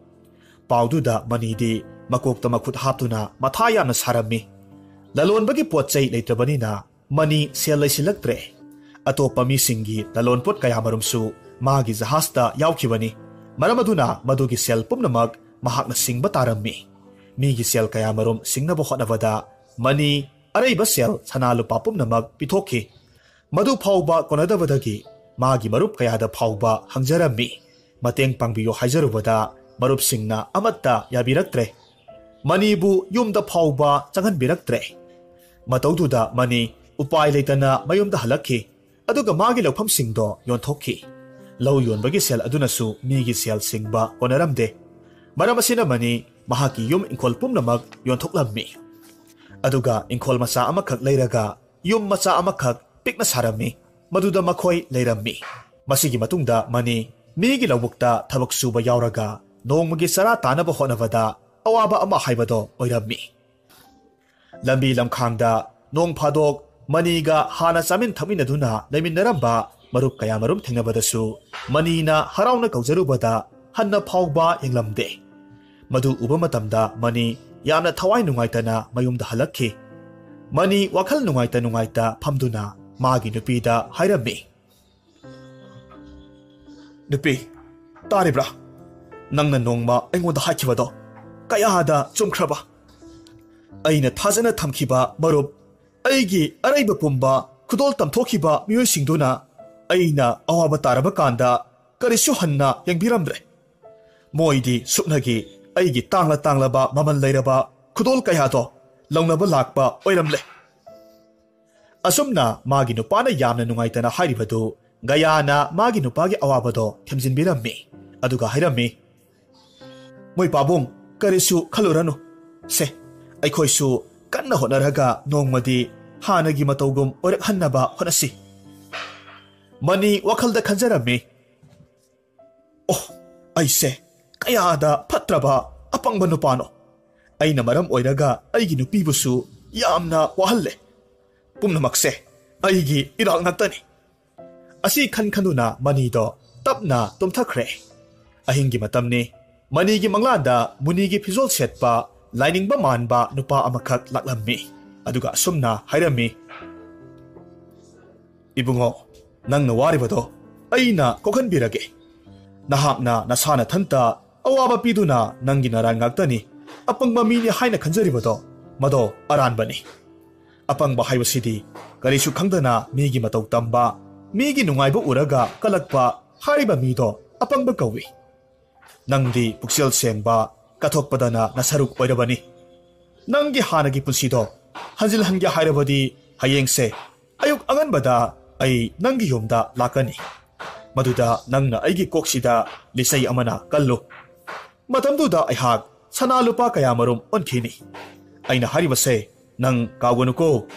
ꯄꯥꯎꯗꯨꯗ ꯃꯅꯤꯗꯤ ꯃꯀꯣꯛꯇ ꯃꯈꯨꯠ ꯍꯥꯞꯇꯨꯅ ꯃꯊꯥ ꯌꯥꯝꯅ ꯁꯥꯔꯝꯃꯤ꯫ ꯂꯂꯣꯟꯕꯒꯤ ꯄꯣꯠ ꯆꯩ ꯂꯩꯇ꯭ꯔꯕꯅꯤꯅ ꯃꯅꯤ ꯁꯦꯜ ꯂꯩꯁꯤꯜꯂꯛꯇ꯭ꯔꯦ꯫ ꯑꯇꯣꯞꯄ ꯃꯤꯁꯤꯡꯒꯤ ꯂꯂꯣꯟꯄꯣꯠ ꯀꯌꯥꯃꯔꯨꯝꯁꯨ ꯃꯥꯒꯤ ꯖꯍꯥꯖꯇ ꯌꯥꯎꯈꯤꯕꯅꯤ꯫ ꯃꯔꯝ ꯑꯗꯨꯅ ꯃꯗꯨꯒꯤ ꯁꯦꯜ ꯄꯨꯝꯅꯃꯛ ꯃꯍꯥꯛꯅ ꯁꯤꯡꯕ ꯇꯥꯔꯝꯃꯤ꯫ ꯃꯤꯒꯤ ꯁꯦꯜ ꯀꯌꯥꯃꯔꯨꯝ ꯁꯤꯡꯅꯕ ꯍꯣꯠꯅꯕꯗ ꯃꯅꯤ ꯑꯔꯩꯕ ꯁꯦꯜ ꯁꯅꯥ ꯂꯨꯄꯥ ꯄꯨꯝꯅꯃꯛ ꯄꯤꯊꯣꯛꯈꯤ꯫ ꯃꯗꯨ ꯐꯥꯎꯕ ꯀꯣꯟꯅꯗꯕꯗꯒꯤ ꯃꯥꯒꯤ ꯃꯔꯨꯞ ꯀꯌꯥꯗ ꯐꯥꯎꯕ ꯍꯪꯖꯔꯝꯃꯤ꯫ ꯃꯇꯦꯡ ꯄꯥꯡꯕꯤꯌꯨ ꯍꯥꯏꯖꯔꯨꯕꯗ ꯃꯔꯨꯞꯁꯤꯡꯅ ꯑꯃꯠꯇ ꯌꯥꯕꯤꯔꯛꯇ꯭ꯔꯦ꯫ ꯃꯅꯤꯕꯨ ꯌꯨꯝꯗ ꯐꯥꯎꯕ ꯆꯪꯍꯟꯕꯤꯔꯛꯇ꯭ꯔꯦ꯫ ꯃꯇꯧꯗꯨꯗ ꯃꯅꯤ ꯎꯄꯥꯏ ꯂꯩꯇꯅ ꯃꯌꯨꯝꯗ ꯍꯜꯂꯛꯈꯤ꯫ ꯑꯗꯨꯒ ꯃꯥꯒꯤ ꯂꯧꯐꯝꯁꯤꯡꯗꯣ ꯌꯣꯟꯊꯣꯛꯈꯤ꯫ ꯂꯧ ꯌꯣꯟꯕꯒꯤ ꯁꯦꯜ ꯑꯗꯨꯅꯁꯨ ꯃꯤꯒꯤ ꯁꯦꯜ ꯁꯤꯡꯕ ꯀꯣꯟꯅꯔꯝꯗꯦ꯫ ꯃꯔꯝ ꯑꯁꯤꯅ ꯃꯅꯤ ꯃꯍꯥꯛꯀꯤ ꯌꯨꯝ ꯏꯪꯈꯣꯜ ꯄꯨꯝꯅꯃꯛ ꯌꯣꯟꯊꯣꯛꯂꯝꯃꯤ꯫ ꯑꯗꯨꯒ ꯏꯪꯈꯣꯜ ꯃꯆꯥ ꯑꯃꯈꯛ ꯂꯩꯔꯒ ꯌꯨꯝ ꯃꯆꯥ ꯑꯃꯈꯛ ꯄꯤꯛꯅ ꯁꯥꯔꯝꯃꯤ꯫ ꯃꯗꯨꯗ ꯃꯈꯣꯏ ꯂꯩꯔꯝꯃꯤ꯫ ꯃꯁꯤꯒꯤ ꯃꯇꯨꯡꯗ ꯃꯅꯤ ꯃꯤꯒꯤ ꯂꯧꯕꯨꯛꯇ ꯊꯕꯛ ꯁꯨꯕ ꯌꯥꯎꯔꯒ ꯅꯣꯡꯃꯒꯤ ꯆꯔꯥ ꯇꯥꯅꯕ ꯍꯣꯠꯅꯕꯗ ꯑꯋꯥꯕ ꯑꯃ ꯍꯥꯏꯕꯗꯣ ꯑꯣꯏꯔꯝꯃꯤ꯫ ꯂꯝꯕꯤ ꯂꯝꯈꯥꯡꯗ ꯅꯣꯡ ꯐꯥꯗꯣꯛ ꯃꯅꯤꯒ ꯍꯥꯟꯅ ꯆꯥꯃꯤꯟ ꯊꯛꯃꯤꯟꯅꯗꯨꯅ ꯂꯩꯃꯤꯟꯅꯔꯝꯕ ꯃꯔꯨꯞ ꯀꯌꯥꯃꯔꯨꯝ ꯊꯦꯡꯅꯕꯗꯁꯨ ꯃꯅꯤꯅ ꯍꯔꯥꯎꯅ ꯀꯧꯖꯔꯨꯕꯗ ꯍꯟꯅ ꯐꯥꯎꯕ ꯌꯦꯡꯂꯝꯗꯦ꯫ ꯃꯗꯨ ꯎꯕ ꯃꯇꯝꯗ ꯃꯅꯤ ꯌꯥꯝꯅ ꯊꯋꯥꯏ ꯅꯨꯡꯉꯥꯏꯇꯅ ꯃꯌꯨꯝꯗ ꯍꯜꯂꯛꯈꯤ꯫ ꯃꯅꯤ ꯋꯥꯈꯜ ꯅꯨꯡꯉꯥꯏꯇ ꯅꯨꯡꯉꯥꯏꯇ ꯐꯝꯗꯨꯅ ꯃꯥꯒꯤ ꯅꯨꯄꯤꯗ ꯍꯥꯏꯔꯝꯃꯤ, "ꯅꯨꯄꯤ, ꯇꯥꯔꯤꯕ꯭ꯔꯥ? ꯅꯪꯅ ꯅꯣꯡꯃ ꯑꯩꯉꯣꯟꯗ ꯍꯥꯏꯈꯤꯕꯗꯣ ꯀꯌꯥꯗ ꯆꯨꯝꯈ꯭ꯔꯕ? ꯑꯩꯅ ꯊꯥꯖꯅ ꯊꯝꯈꯤꯕ ꯃꯔꯨꯞ, ꯑꯩꯒꯤ ꯑꯔꯩꯕ ꯄꯨꯝꯕ ꯈꯨꯗꯣꯜ ꯇꯝꯊꯣꯛꯈꯤꯕ ꯃꯤꯑꯣꯏꯁꯤꯡꯗꯨꯅ ꯑꯩꯅ ꯑꯋꯥꯕ ꯇꯥꯔꯕ ꯀꯥꯟꯗ ꯀꯔꯤꯁꯨ ꯍꯟꯅ ꯌꯦꯡꯕꯤꯔꯝꯗ꯭ꯔꯦ꯫ ꯃꯣꯏꯗꯤ ꯁꯨꯞꯅꯒꯤ ꯑꯩꯒꯤ ꯇꯥꯡꯂ ꯇꯥꯡꯂꯕ ꯃꯃꯜ ꯂꯩꯔꯕ ꯈꯨꯗꯣꯜ ꯀꯌꯥꯗꯣ ꯂꯧꯅꯕ ꯂꯥꯛꯄ ꯑꯣꯏꯔꯝꯂꯦ꯫ ꯑꯁꯨꯝꯅ ꯃꯥꯒꯤ ꯅꯨꯄꯥꯅ ꯌꯥꯝꯅ ꯅꯨꯡꯉꯥꯏꯇꯅ ꯍꯥꯏꯔꯤꯕꯗꯨ ꯒꯌꯥꯅ ꯃꯥꯒꯤ ꯅꯨꯄꯥꯒꯤ ꯑꯋꯥꯕꯗꯣ ꯊꯦꯝꯖꯤꯟꯕꯤꯔꯝꯃꯤ꯫ ꯑꯗꯨꯒ ꯍꯥꯏꯔꯝꯃꯤ, "ꯃꯣꯏ ꯄꯥꯕꯨꯡ, ꯀꯔꯤꯁꯨ ꯈꯜꯂꯨꯔꯅꯨ꯫ ꯁꯦ, ꯑꯩꯈꯣꯏꯁꯨ ꯀꯟꯅ ꯍꯣꯠꯅꯔꯒ ꯅꯣꯡꯃꯗꯤ ꯍꯥꯟꯅꯒꯤ ꯃꯇꯧꯒꯨꯝ ꯑꯣꯏꯔꯛꯍꯟꯅꯕ ꯍꯣꯠꯅꯁꯤ꯫" ꯃꯅꯤ ꯋꯥꯈꯜꯗ ꯈꯟꯖꯔꯝꯃꯤ, "ꯑꯣ, ꯑꯩꯁꯦ ꯀꯌꯥꯗ ꯐꯠꯇ꯭ꯔꯕ ꯑꯄꯪꯕ ꯅꯨꯄꯥꯅꯣ꯫ ꯑꯩꯅ ꯃꯔꯝ ꯑꯣꯏꯔꯒ ꯑꯩꯒꯤ ꯅꯨꯄꯤꯕꯨꯁꯨ ꯌꯥꯝꯅ ꯋꯥꯍꯜꯂꯦ꯫ ꯄꯨꯝꯅꯃꯛꯁꯦ ꯑꯩꯒꯤ ꯏꯔꯥꯜ ꯉꯥꯛꯇꯅꯤ꯫" ꯑꯁꯤ ꯈꯟ ꯈꯟꯗꯨꯅ ꯃꯅꯤꯗꯣ ꯇꯞꯅ ꯇꯨꯝꯊꯈ꯭ꯔꯦ꯫ ꯑꯍꯤꯡꯒꯤ ꯃꯇꯝꯅꯤ꯫ ꯃꯅꯤꯒꯤ ꯃꯪꯂꯥꯟꯗ ꯃꯨꯅꯤꯒꯤ ꯐꯤꯖꯣꯜ ꯁꯦꯠꯄ, ꯂꯥꯏꯅꯤꯡꯕ ꯃꯥꯟꯕ ꯅꯨꯄꯥ ꯑꯃꯈꯛ ꯂꯥꯛꯂꯝꯃꯤ꯫ ꯑꯗꯨꯒ ꯑꯁꯨꯝꯅ ꯍꯥꯏꯔꯝꯃꯤ, "ꯏꯕꯨꯡꯉꯣ, ꯅꯪꯅ ꯋꯥꯔꯤꯕꯗꯣ ꯑꯩꯅ ꯀꯣꯛꯍꯟꯕꯤꯔꯒꯦ꯫ ꯅꯍꯥꯛꯅ ꯅꯁꯥ ꯅꯊꯟꯇ ꯑꯋꯥꯕ ꯄꯤꯗꯨꯅ ꯅꯪꯒꯤ ꯅꯔꯥꯟ ꯉꯥꯛꯇꯅꯤ, ꯑꯄꯪꯕ ꯃꯤꯅꯤ ꯍꯥꯏꯅ ꯈꯟꯖꯔꯤꯕꯗꯣ, ꯃꯗꯣ ꯑꯔꯥꯟꯕꯅꯤ꯫ ꯑꯄꯪꯕ ꯍꯥꯏꯕꯁꯤꯗꯤ ꯀꯔꯤꯁꯨ ꯈꯪꯗꯅ ꯃꯤꯒꯤ ꯃꯇꯧ ꯇꯝꯕ, ꯃꯤꯒꯤ ꯅꯨꯡꯉꯥꯏꯕ ꯎꯔꯒ ꯀꯜꯂꯛꯄ ꯍꯥꯏꯔꯤꯕ ꯃꯤꯗꯣ ꯑꯄꯪꯕ ꯀꯧꯏ꯫ ꯅꯪꯗꯤ ꯄꯨꯛꯆꯦꯜ ꯁꯦꯡꯕ, ꯀꯠꯊꯣꯛꯄꯗꯅ ꯅꯁꯔꯨꯛ ꯑꯣꯏꯔꯕꯅꯤ꯫ ꯅꯪꯒꯤ ꯍꯥꯟꯅꯒꯤ ꯄꯨꯟꯁꯤꯗꯣ ꯍꯟꯖꯤꯜꯍꯟꯒꯦ ꯍꯥꯏꯔꯕꯗꯤ ꯍꯌꯦꯡꯁꯦ ꯑꯌꯨꯛ ꯑꯉꯟꯕꯗ ꯑꯩ ꯅꯪꯒꯤ ꯌꯨꯝꯗ ꯂꯥꯛꯀꯅꯤ꯫ ꯃꯗꯨꯗ ꯅꯪꯅ ꯑꯩꯒꯤ ꯀꯣꯛꯁꯤꯗ ꯂꯤꯆꯩ ꯑꯃꯅ ꯀꯜꯂꯨ꯫ ꯃꯇꯝꯗꯨꯗ ꯑꯩꯍꯥꯛ ꯁꯅꯥ ꯂꯨꯄꯥ ꯀꯌꯥꯃꯔꯨꯝ ꯑꯣꯟꯈꯤꯅꯤ꯫ ꯑꯩꯅ ꯍꯥꯏꯔꯤꯕꯁꯦ ꯅꯪ ꯀꯥꯎꯒꯅꯨꯀꯣ꯫"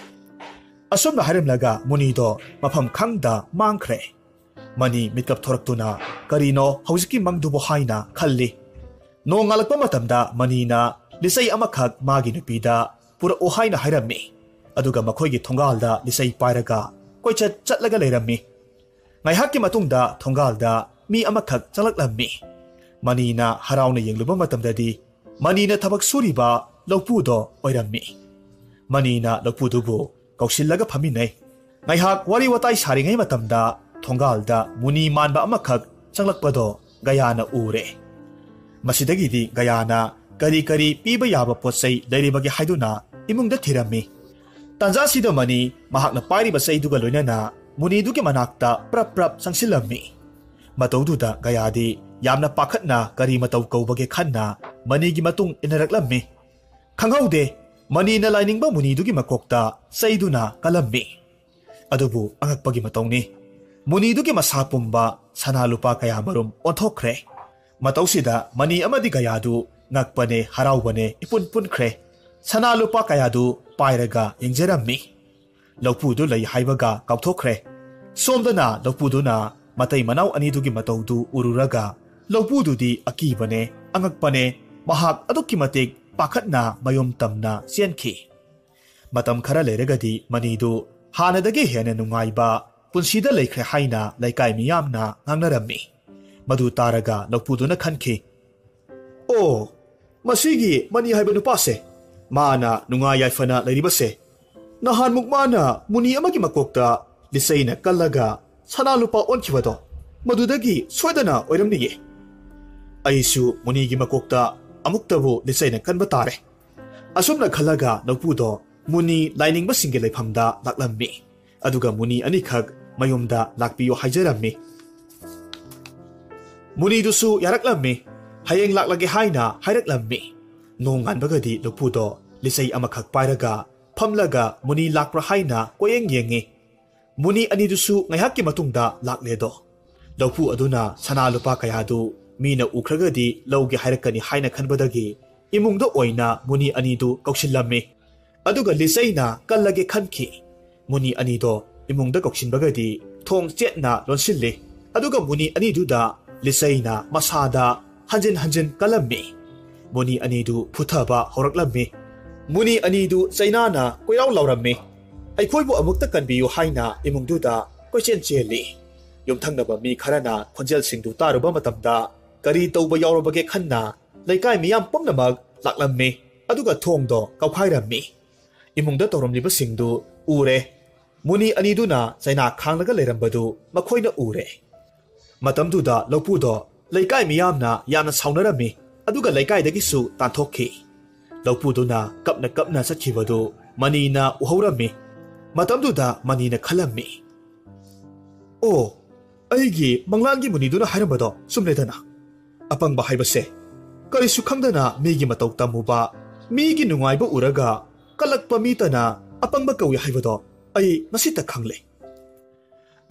ꯑꯁꯨꯝꯅ ꯍꯥꯏꯔꯝꯂꯒ ꯃꯨꯅꯤꯗꯣ ꯃꯐꯝ ꯈꯪꯗ ꯃꯥꯡꯈ꯭ꯔꯦ꯫ ꯃꯅꯤ ꯃꯤꯠꯀꯞ ꯊꯣꯔꯛꯇꯨꯅ ꯀꯔꯤꯅꯣ ꯍꯧꯖꯤꯛꯀꯤ ꯃꯪꯗꯨꯕꯨ ꯍꯥꯏꯅ ꯈꯜꯂꯤ꯫ ꯅꯣꯡꯉꯥꯜꯂꯛꯄ ꯃꯇꯝꯗ ꯃꯅꯤꯅ ꯂꯤꯆꯩ ꯑꯃꯈꯛ ꯃꯥꯒꯤ ꯅꯨꯄꯤꯗ ꯄꯨꯔꯛꯎ ꯍꯥꯏꯅ ꯍꯥꯏꯔꯝꯃꯤ꯫ ꯑꯗꯨꯒ ꯃꯈꯣꯏꯒꯤ ꯊꯣꯡꯒꯥꯜꯗ ꯂꯤꯆꯩ ꯄꯥꯏꯔꯒ ꯀꯣꯏꯆꯠ ꯆꯠꯂꯒ ꯂꯩꯔꯝꯃꯤ꯫ ꯉꯥꯏꯍꯥꯛꯀꯤ ꯃꯇꯨꯡꯗ ꯊꯣꯡꯒꯥꯜꯗ ꯃꯤ ꯑꯃꯈꯛ ꯆꯪꯂꯛꯂꯝꯃꯤ꯫ ꯃꯅꯤꯅ ꯍꯔꯥꯎꯅ ꯌꯦꯡꯂꯨꯕ ꯃꯇꯝꯗꯗꯤ ꯃꯅꯤꯅ ꯊꯕꯛ ꯁꯨꯔꯤꯕ ꯂꯧꯄꯨꯗꯣ ꯑꯣꯏꯔꯝꯃꯤ꯫ ꯃꯅꯤꯅ ꯂꯧꯄꯨꯗꯨꯕꯨ ꯀꯧꯁꯤꯜꯂꯒ ꯐꯝꯃꯤꯟꯅꯩ꯫ ꯉꯥꯏꯍꯥꯛ ꯋꯥꯔꯤ ꯋꯥꯇꯥꯏ ꯁꯥꯔꯤꯉꯩ ꯃꯇꯝꯗ ꯊꯣꯡꯒꯥꯜꯗ ꯃꯨꯅꯤ ꯃꯥꯟꯕ ꯑꯃꯈꯛ ꯆꯪꯂꯛꯄꯗꯣ ꯒꯌꯥꯅ ꯎꯔꯦ꯫ ꯃꯁꯤꯗꯒꯤꯗꯤ ꯒꯌꯥꯅ ꯀꯔꯤ ꯀꯔꯤ ꯄꯤꯕ ꯌꯥꯕ ꯄꯣꯠ ꯆꯩ ꯂꯩꯔꯤꯕꯒꯦ ꯍꯥꯏꯗꯨꯅ ꯏꯃꯨꯡꯗ ꯊꯤꯔꯝꯃꯤ꯫ ꯇꯥꯟꯖꯥꯁꯤꯗ ꯃꯅꯤ ꯃꯍꯥꯛꯅ ꯄꯥꯏꯔꯤꯕ ꯆꯩꯗꯨꯒ ꯂꯣꯏꯅꯅ ꯃꯨꯅꯤꯗꯨꯒꯤ ꯃꯅꯥꯛꯇ ꯄ꯭ꯔꯞ ꯄ꯭ꯔꯞ ꯆꯪꯁꯤꯜꯂꯝꯃꯤ꯫ ꯃꯇꯧꯗꯨꯗ ꯒꯌꯥꯗꯤ ꯌꯥꯝꯅ ꯄꯥꯈꯠꯅ ꯀꯔꯤ ꯃꯇꯧ ꯀꯧꯕꯒꯦ ꯈꯟꯅ ꯃꯅꯤꯒꯤ ꯃꯇꯨꯡ ꯏꯟꯅꯔꯛꯂꯝꯃꯤ꯫ ꯈꯪꯍꯧꯗꯦ, ꯃꯅꯤꯅ ꯂꯥꯏꯅꯤꯡꯕ ꯃꯨꯅꯤꯗꯨꯒꯤ ꯃꯀꯣꯛꯇ ꯆꯩꯗꯨꯅ ꯀꯜꯂꯝꯃꯤ꯫ ꯑꯗꯨꯕꯨ ꯑꯉꯛꯄꯒꯤ ꯃꯇꯧꯅꯤ, ꯃꯨꯅꯤꯗꯨꯒꯤ ꯃꯁꯥ ꯄꯨꯝꯕ ꯁꯅꯥ ꯂꯨꯄꯥ ꯀꯌꯥ ꯃꯔꯨꯝ ꯑꯣꯟꯊꯣꯛꯈ꯭ꯔꯦ꯫ ꯃꯇꯧꯁꯤꯗ ꯃꯅꯤ ꯑꯃꯗꯤ ꯒꯌꯥꯗꯨ ꯉꯛꯄꯅꯦ ꯍꯔꯥꯎꯕꯅꯦ ꯏꯄꯨꯟ ꯄꯨꯟꯈ꯭ꯔꯦ꯫ ꯁꯅꯥ ꯂꯨꯄꯥ ꯀꯌꯥꯗꯨ ꯄꯥꯏꯔꯒ ꯌꯦꯡꯖꯔꯝꯃꯤ꯫ ꯂꯧꯄꯨꯗꯨ ꯂꯩ ꯍꯥꯏꯕꯒ ꯀꯥꯎꯊꯣꯛꯈ꯭ꯔꯦ꯫ ꯁꯣꯝꯗꯅ ꯂꯧꯄꯨꯗꯨꯅ ꯃꯇꯩ ꯃꯅꯥꯎ ꯑꯅꯤꯗꯨꯒꯤ ꯃꯇꯧꯗꯨ ꯎꯔꯨꯔꯒ ꯂꯧꯄꯨꯗꯨꯗꯤ ꯑꯀꯤꯕꯅꯦ, ꯑꯉꯛꯄꯅꯦ, ꯃꯍꯥꯛ ꯑꯗꯨꯛꯀꯤ ꯃꯇꯤꯛ ꯄꯥꯈꯠꯅ ꯃꯌꯨꯝ ꯇꯝꯅ ꯆꯦꯟꯈꯤ꯫ ꯃꯇꯝ ꯈꯔ ꯂꯩꯔꯒꯗꯤ ꯃꯅꯤꯗꯨ ꯍꯥꯟꯅꯗꯒꯤ ꯍꯦꯟꯅ ꯅꯨꯡꯉꯥꯏꯕ ꯄꯨꯟꯁꯤꯗ ꯂꯩꯈ꯭ꯔꯦ ꯍꯥꯏꯅ ꯂꯩꯀꯥꯏ ꯃꯤꯌꯥꯝꯅ ꯉꯥꯡꯅꯔꯝꯃꯤ꯫ ꯃꯗꯨ ꯇꯥꯔꯒ ꯂꯧꯄꯨꯗꯨꯅ ꯈꯟꯈꯤ, "ꯑꯣ, ꯃꯁꯤꯒꯤ ꯃꯅꯤ ꯍꯥꯏꯕ ꯅꯨꯄꯥꯁꯦ, ꯃꯥꯅ ꯅꯨꯡꯉꯥꯏ ꯌꯥꯏꯐꯅ ꯂꯩꯔꯤꯕꯁꯦ, ꯅꯍꯥꯟꯃꯨꯛ ꯃꯥꯅ ꯃꯨꯅꯤ ꯑꯃꯒꯤ ꯃꯀꯣꯛꯇ ꯂꯤꯆꯩꯅ ꯀꯜꯂꯒ ꯁꯅꯥ ꯂꯨꯄꯥ ꯑꯣꯟꯈꯤꯕꯗꯣ, ꯃꯗꯨꯗꯒꯤ ꯁꯣꯏꯗꯅ ꯑꯣꯏꯔꯝꯅꯤꯌꯦ꯫ ꯑꯩꯁꯨ ꯃꯨꯅꯤꯒꯤ ꯃꯀꯣꯛꯇ ꯑꯃꯨꯛꯇꯕꯨ ꯂꯤꯆꯩꯅ ꯀꯟꯕ ꯇꯥꯔꯦ꯫" ꯑꯁꯨꯝꯅ ꯈꯜꯂꯒ ꯂꯧꯄꯨꯗꯣ ꯃꯨꯅꯤ ꯂꯥꯏꯅꯤꯡꯕꯁꯤꯡꯒꯤ ꯂꯩꯐꯝꯗ ꯂꯥꯛꯂꯝꯃꯤ꯫ ꯑꯗꯨꯒ ꯃꯨꯅꯤ ꯑꯅꯤꯈꯛ ꯃꯌꯨꯝꯗ ꯂꯥꯛꯄꯤꯌꯨ ꯍꯥꯏꯖꯔꯝꯃꯤ꯫ ꯃꯨꯅꯤꯗꯨꯁꯨ ꯌꯥꯔꯛꯂꯝꯃꯤ꯫ ꯍꯌꯦꯡ ꯂꯥꯛꯂꯒꯦ ꯍꯥꯏꯅ ꯍꯥꯏꯔꯛꯂꯝꯃꯤ꯫ ꯅꯣꯡꯉꯥꯟꯕꯒꯗꯤ ꯂꯧꯄꯨꯗꯣ ꯂꯤꯆꯩ ꯑꯃꯈꯛ ꯄꯥꯏꯔꯒ ꯐꯝꯂꯒ ꯃꯨꯅꯤ ꯂꯥꯛꯄ꯭ꯔꯥ ꯍꯥꯏꯅ ꯀꯣꯌꯦꯡ ꯌꯦꯡꯉꯤ꯫ ꯃꯨꯅꯤ ꯑꯅꯤꯗꯨꯁꯨ ꯉꯥꯏꯍꯥꯛꯀꯤ ꯃꯇꯨꯡꯗ ꯂꯥꯛꯂꯦꯗꯣ꯫ ꯂꯧꯄꯨ ꯑꯗꯨꯅ ꯁꯅꯥ ꯂꯨꯄꯥ ꯀꯌꯥꯗꯨ ꯃꯤꯅ ꯎꯈ꯭ꯔꯒꯗꯤ ꯂꯧꯒꯦ ꯍꯥꯏꯔꯛꯀꯅꯤ ꯍꯥꯏꯅ ꯈꯟꯕꯗꯒꯤ ꯏꯃꯨꯡꯗ ꯑꯣꯏꯅ ꯃꯨꯅꯤ ꯑꯅꯤꯗꯨ ꯀꯧꯁꯤꯜꯂꯝꯃꯤ꯫ ꯑꯗꯨꯒ ꯂꯤꯆꯩꯅ ꯀꯜꯂꯒꯦ ꯈꯟꯈꯤ꯫ ꯃꯨꯅꯤ ꯑꯅꯤꯗꯣ ꯏꯃꯨꯡꯗ ꯀꯧꯁꯤꯟꯕꯒꯗꯤ ꯊꯣꯡ ꯆꯦꯠꯅ ꯂꯣꯟꯁꯤꯜꯂꯤ꯫ ꯑꯗꯨꯒ ꯃꯨꯅꯤ ꯑꯅꯤꯗꯨꯗ ꯂꯤꯆꯩꯅ ꯃꯁꯥꯗ ꯍꯟꯖꯤꯟ ꯍꯟꯖꯤꯟ ꯀꯜꯂꯝꯃꯤ꯫ ꯃꯨꯅꯤ ꯑꯅꯤꯗꯨ ꯐꯨꯊꯕ ꯍꯧꯔꯛꯂꯝꯃꯤ꯫ ꯃꯨꯅꯤ ꯑꯅꯤꯗꯨ ꯆꯩꯅꯥꯅ ꯀꯣꯏꯔꯥꯎ ꯂꯥꯎꯔꯝꯃꯤ꯫ "ꯑꯩꯈꯣꯏꯕꯨ ꯑꯃꯨꯛꯇ ꯀꯟꯕꯤꯌꯨ" ꯍꯥꯏꯅ ꯏꯃꯨꯡꯗꯨꯗ ꯀꯣꯏꯆꯦꯟ ꯆꯦꯜꯂꯤ꯫ ꯌꯨꯝꯊꯪꯅꯕ ꯃꯤ ꯈꯔꯅ ꯈꯣꯟꯖꯦꯜꯁꯤꯡꯗꯨ ꯇꯥꯔꯨꯕ ꯃꯇꯝꯗ ꯀꯔꯤ ꯇꯧꯕ ꯌꯥꯎꯔꯕꯒꯦ ꯈꯟꯅ ꯂꯩꯀꯥꯏ ꯃꯤꯌꯥꯝ ꯄꯨꯝꯅꯃꯛ ꯂꯥꯛꯂꯝꯃꯤ꯫ ꯑꯗꯨꯒ ꯊꯣꯡꯗꯣ ꯀꯥꯎꯈꯥꯏꯔꯝꯃꯤ꯫ ꯏꯃꯨꯡꯗ ꯇꯧꯔꯝꯂꯤꯕꯁꯤꯡꯗꯨ ꯎꯔꯦ꯫ ꯃꯨꯅꯤ ꯑꯅꯤꯗꯨꯅ ꯆꯩꯅꯥ ꯈꯥꯡꯂꯒ ꯂꯩꯔꯝꯕꯗꯨ ꯃꯈꯣꯏꯅ ꯎꯔꯦ꯫ ꯃꯇꯝꯗꯨꯗ ꯂꯧꯄꯨꯗꯣ ꯂꯩꯀꯥꯏ ꯃꯤꯌꯥꯝꯅ ꯌꯥꯝꯅ ꯁꯥꯎꯅꯔꯝꯃꯤ, ꯑꯗꯨꯒ ꯂꯩꯀꯥꯏꯗꯒꯤꯁꯨ ꯇꯥꯟꯊꯣꯛꯈꯤ꯫ ꯂꯧꯄꯨꯗꯨꯅ ꯀꯞꯅ ꯀꯞꯅ ꯆꯠꯈꯤꯕꯗꯨ ꯃꯅꯤꯅ ꯎꯍꯧꯔꯝꯃꯤ꯫ ꯃꯇꯝꯗꯨꯗ ꯃꯅꯤꯅ ꯈꯜꯂꯝꯃꯤ, "ꯑꯣ, ꯑꯩꯒꯤ ꯃꯪꯂꯥꯟꯒꯤ ꯃꯨꯅꯤꯗꯨꯅ ꯍꯥꯏꯔꯝꯕꯗꯣ ꯆꯨꯝꯂꯦꯗꯅ꯫ ꯑꯄꯪꯕ ꯍꯥꯏꯕꯁꯦ ꯀꯔꯤꯁꯨ ꯈꯪꯗꯅ ꯃꯤꯒꯤ ꯃꯇꯧ ꯇꯝꯃꯨꯕ, ꯃꯤꯒꯤ ꯅꯨꯡꯉꯥꯏꯕ ꯎꯔꯒ ꯀꯜꯂꯛꯄ ꯃꯤꯇꯅ ꯑꯄꯪꯕ ꯀꯧꯏ ꯍꯥꯏꯕꯗꯣ ꯑꯩ ꯉꯁꯤꯇ ꯈꯪꯂꯦ꯫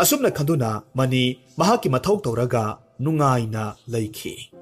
ꯑꯁꯨꯝꯅ ꯈꯟꯗꯨꯅ ꯃꯅꯤ ꯃꯍꯥꯛꯀꯤ ꯃꯊꯧ ꯇꯧꯔꯒ ꯅꯨꯡꯉꯥꯏꯅ ꯂꯩꯈꯤ꯫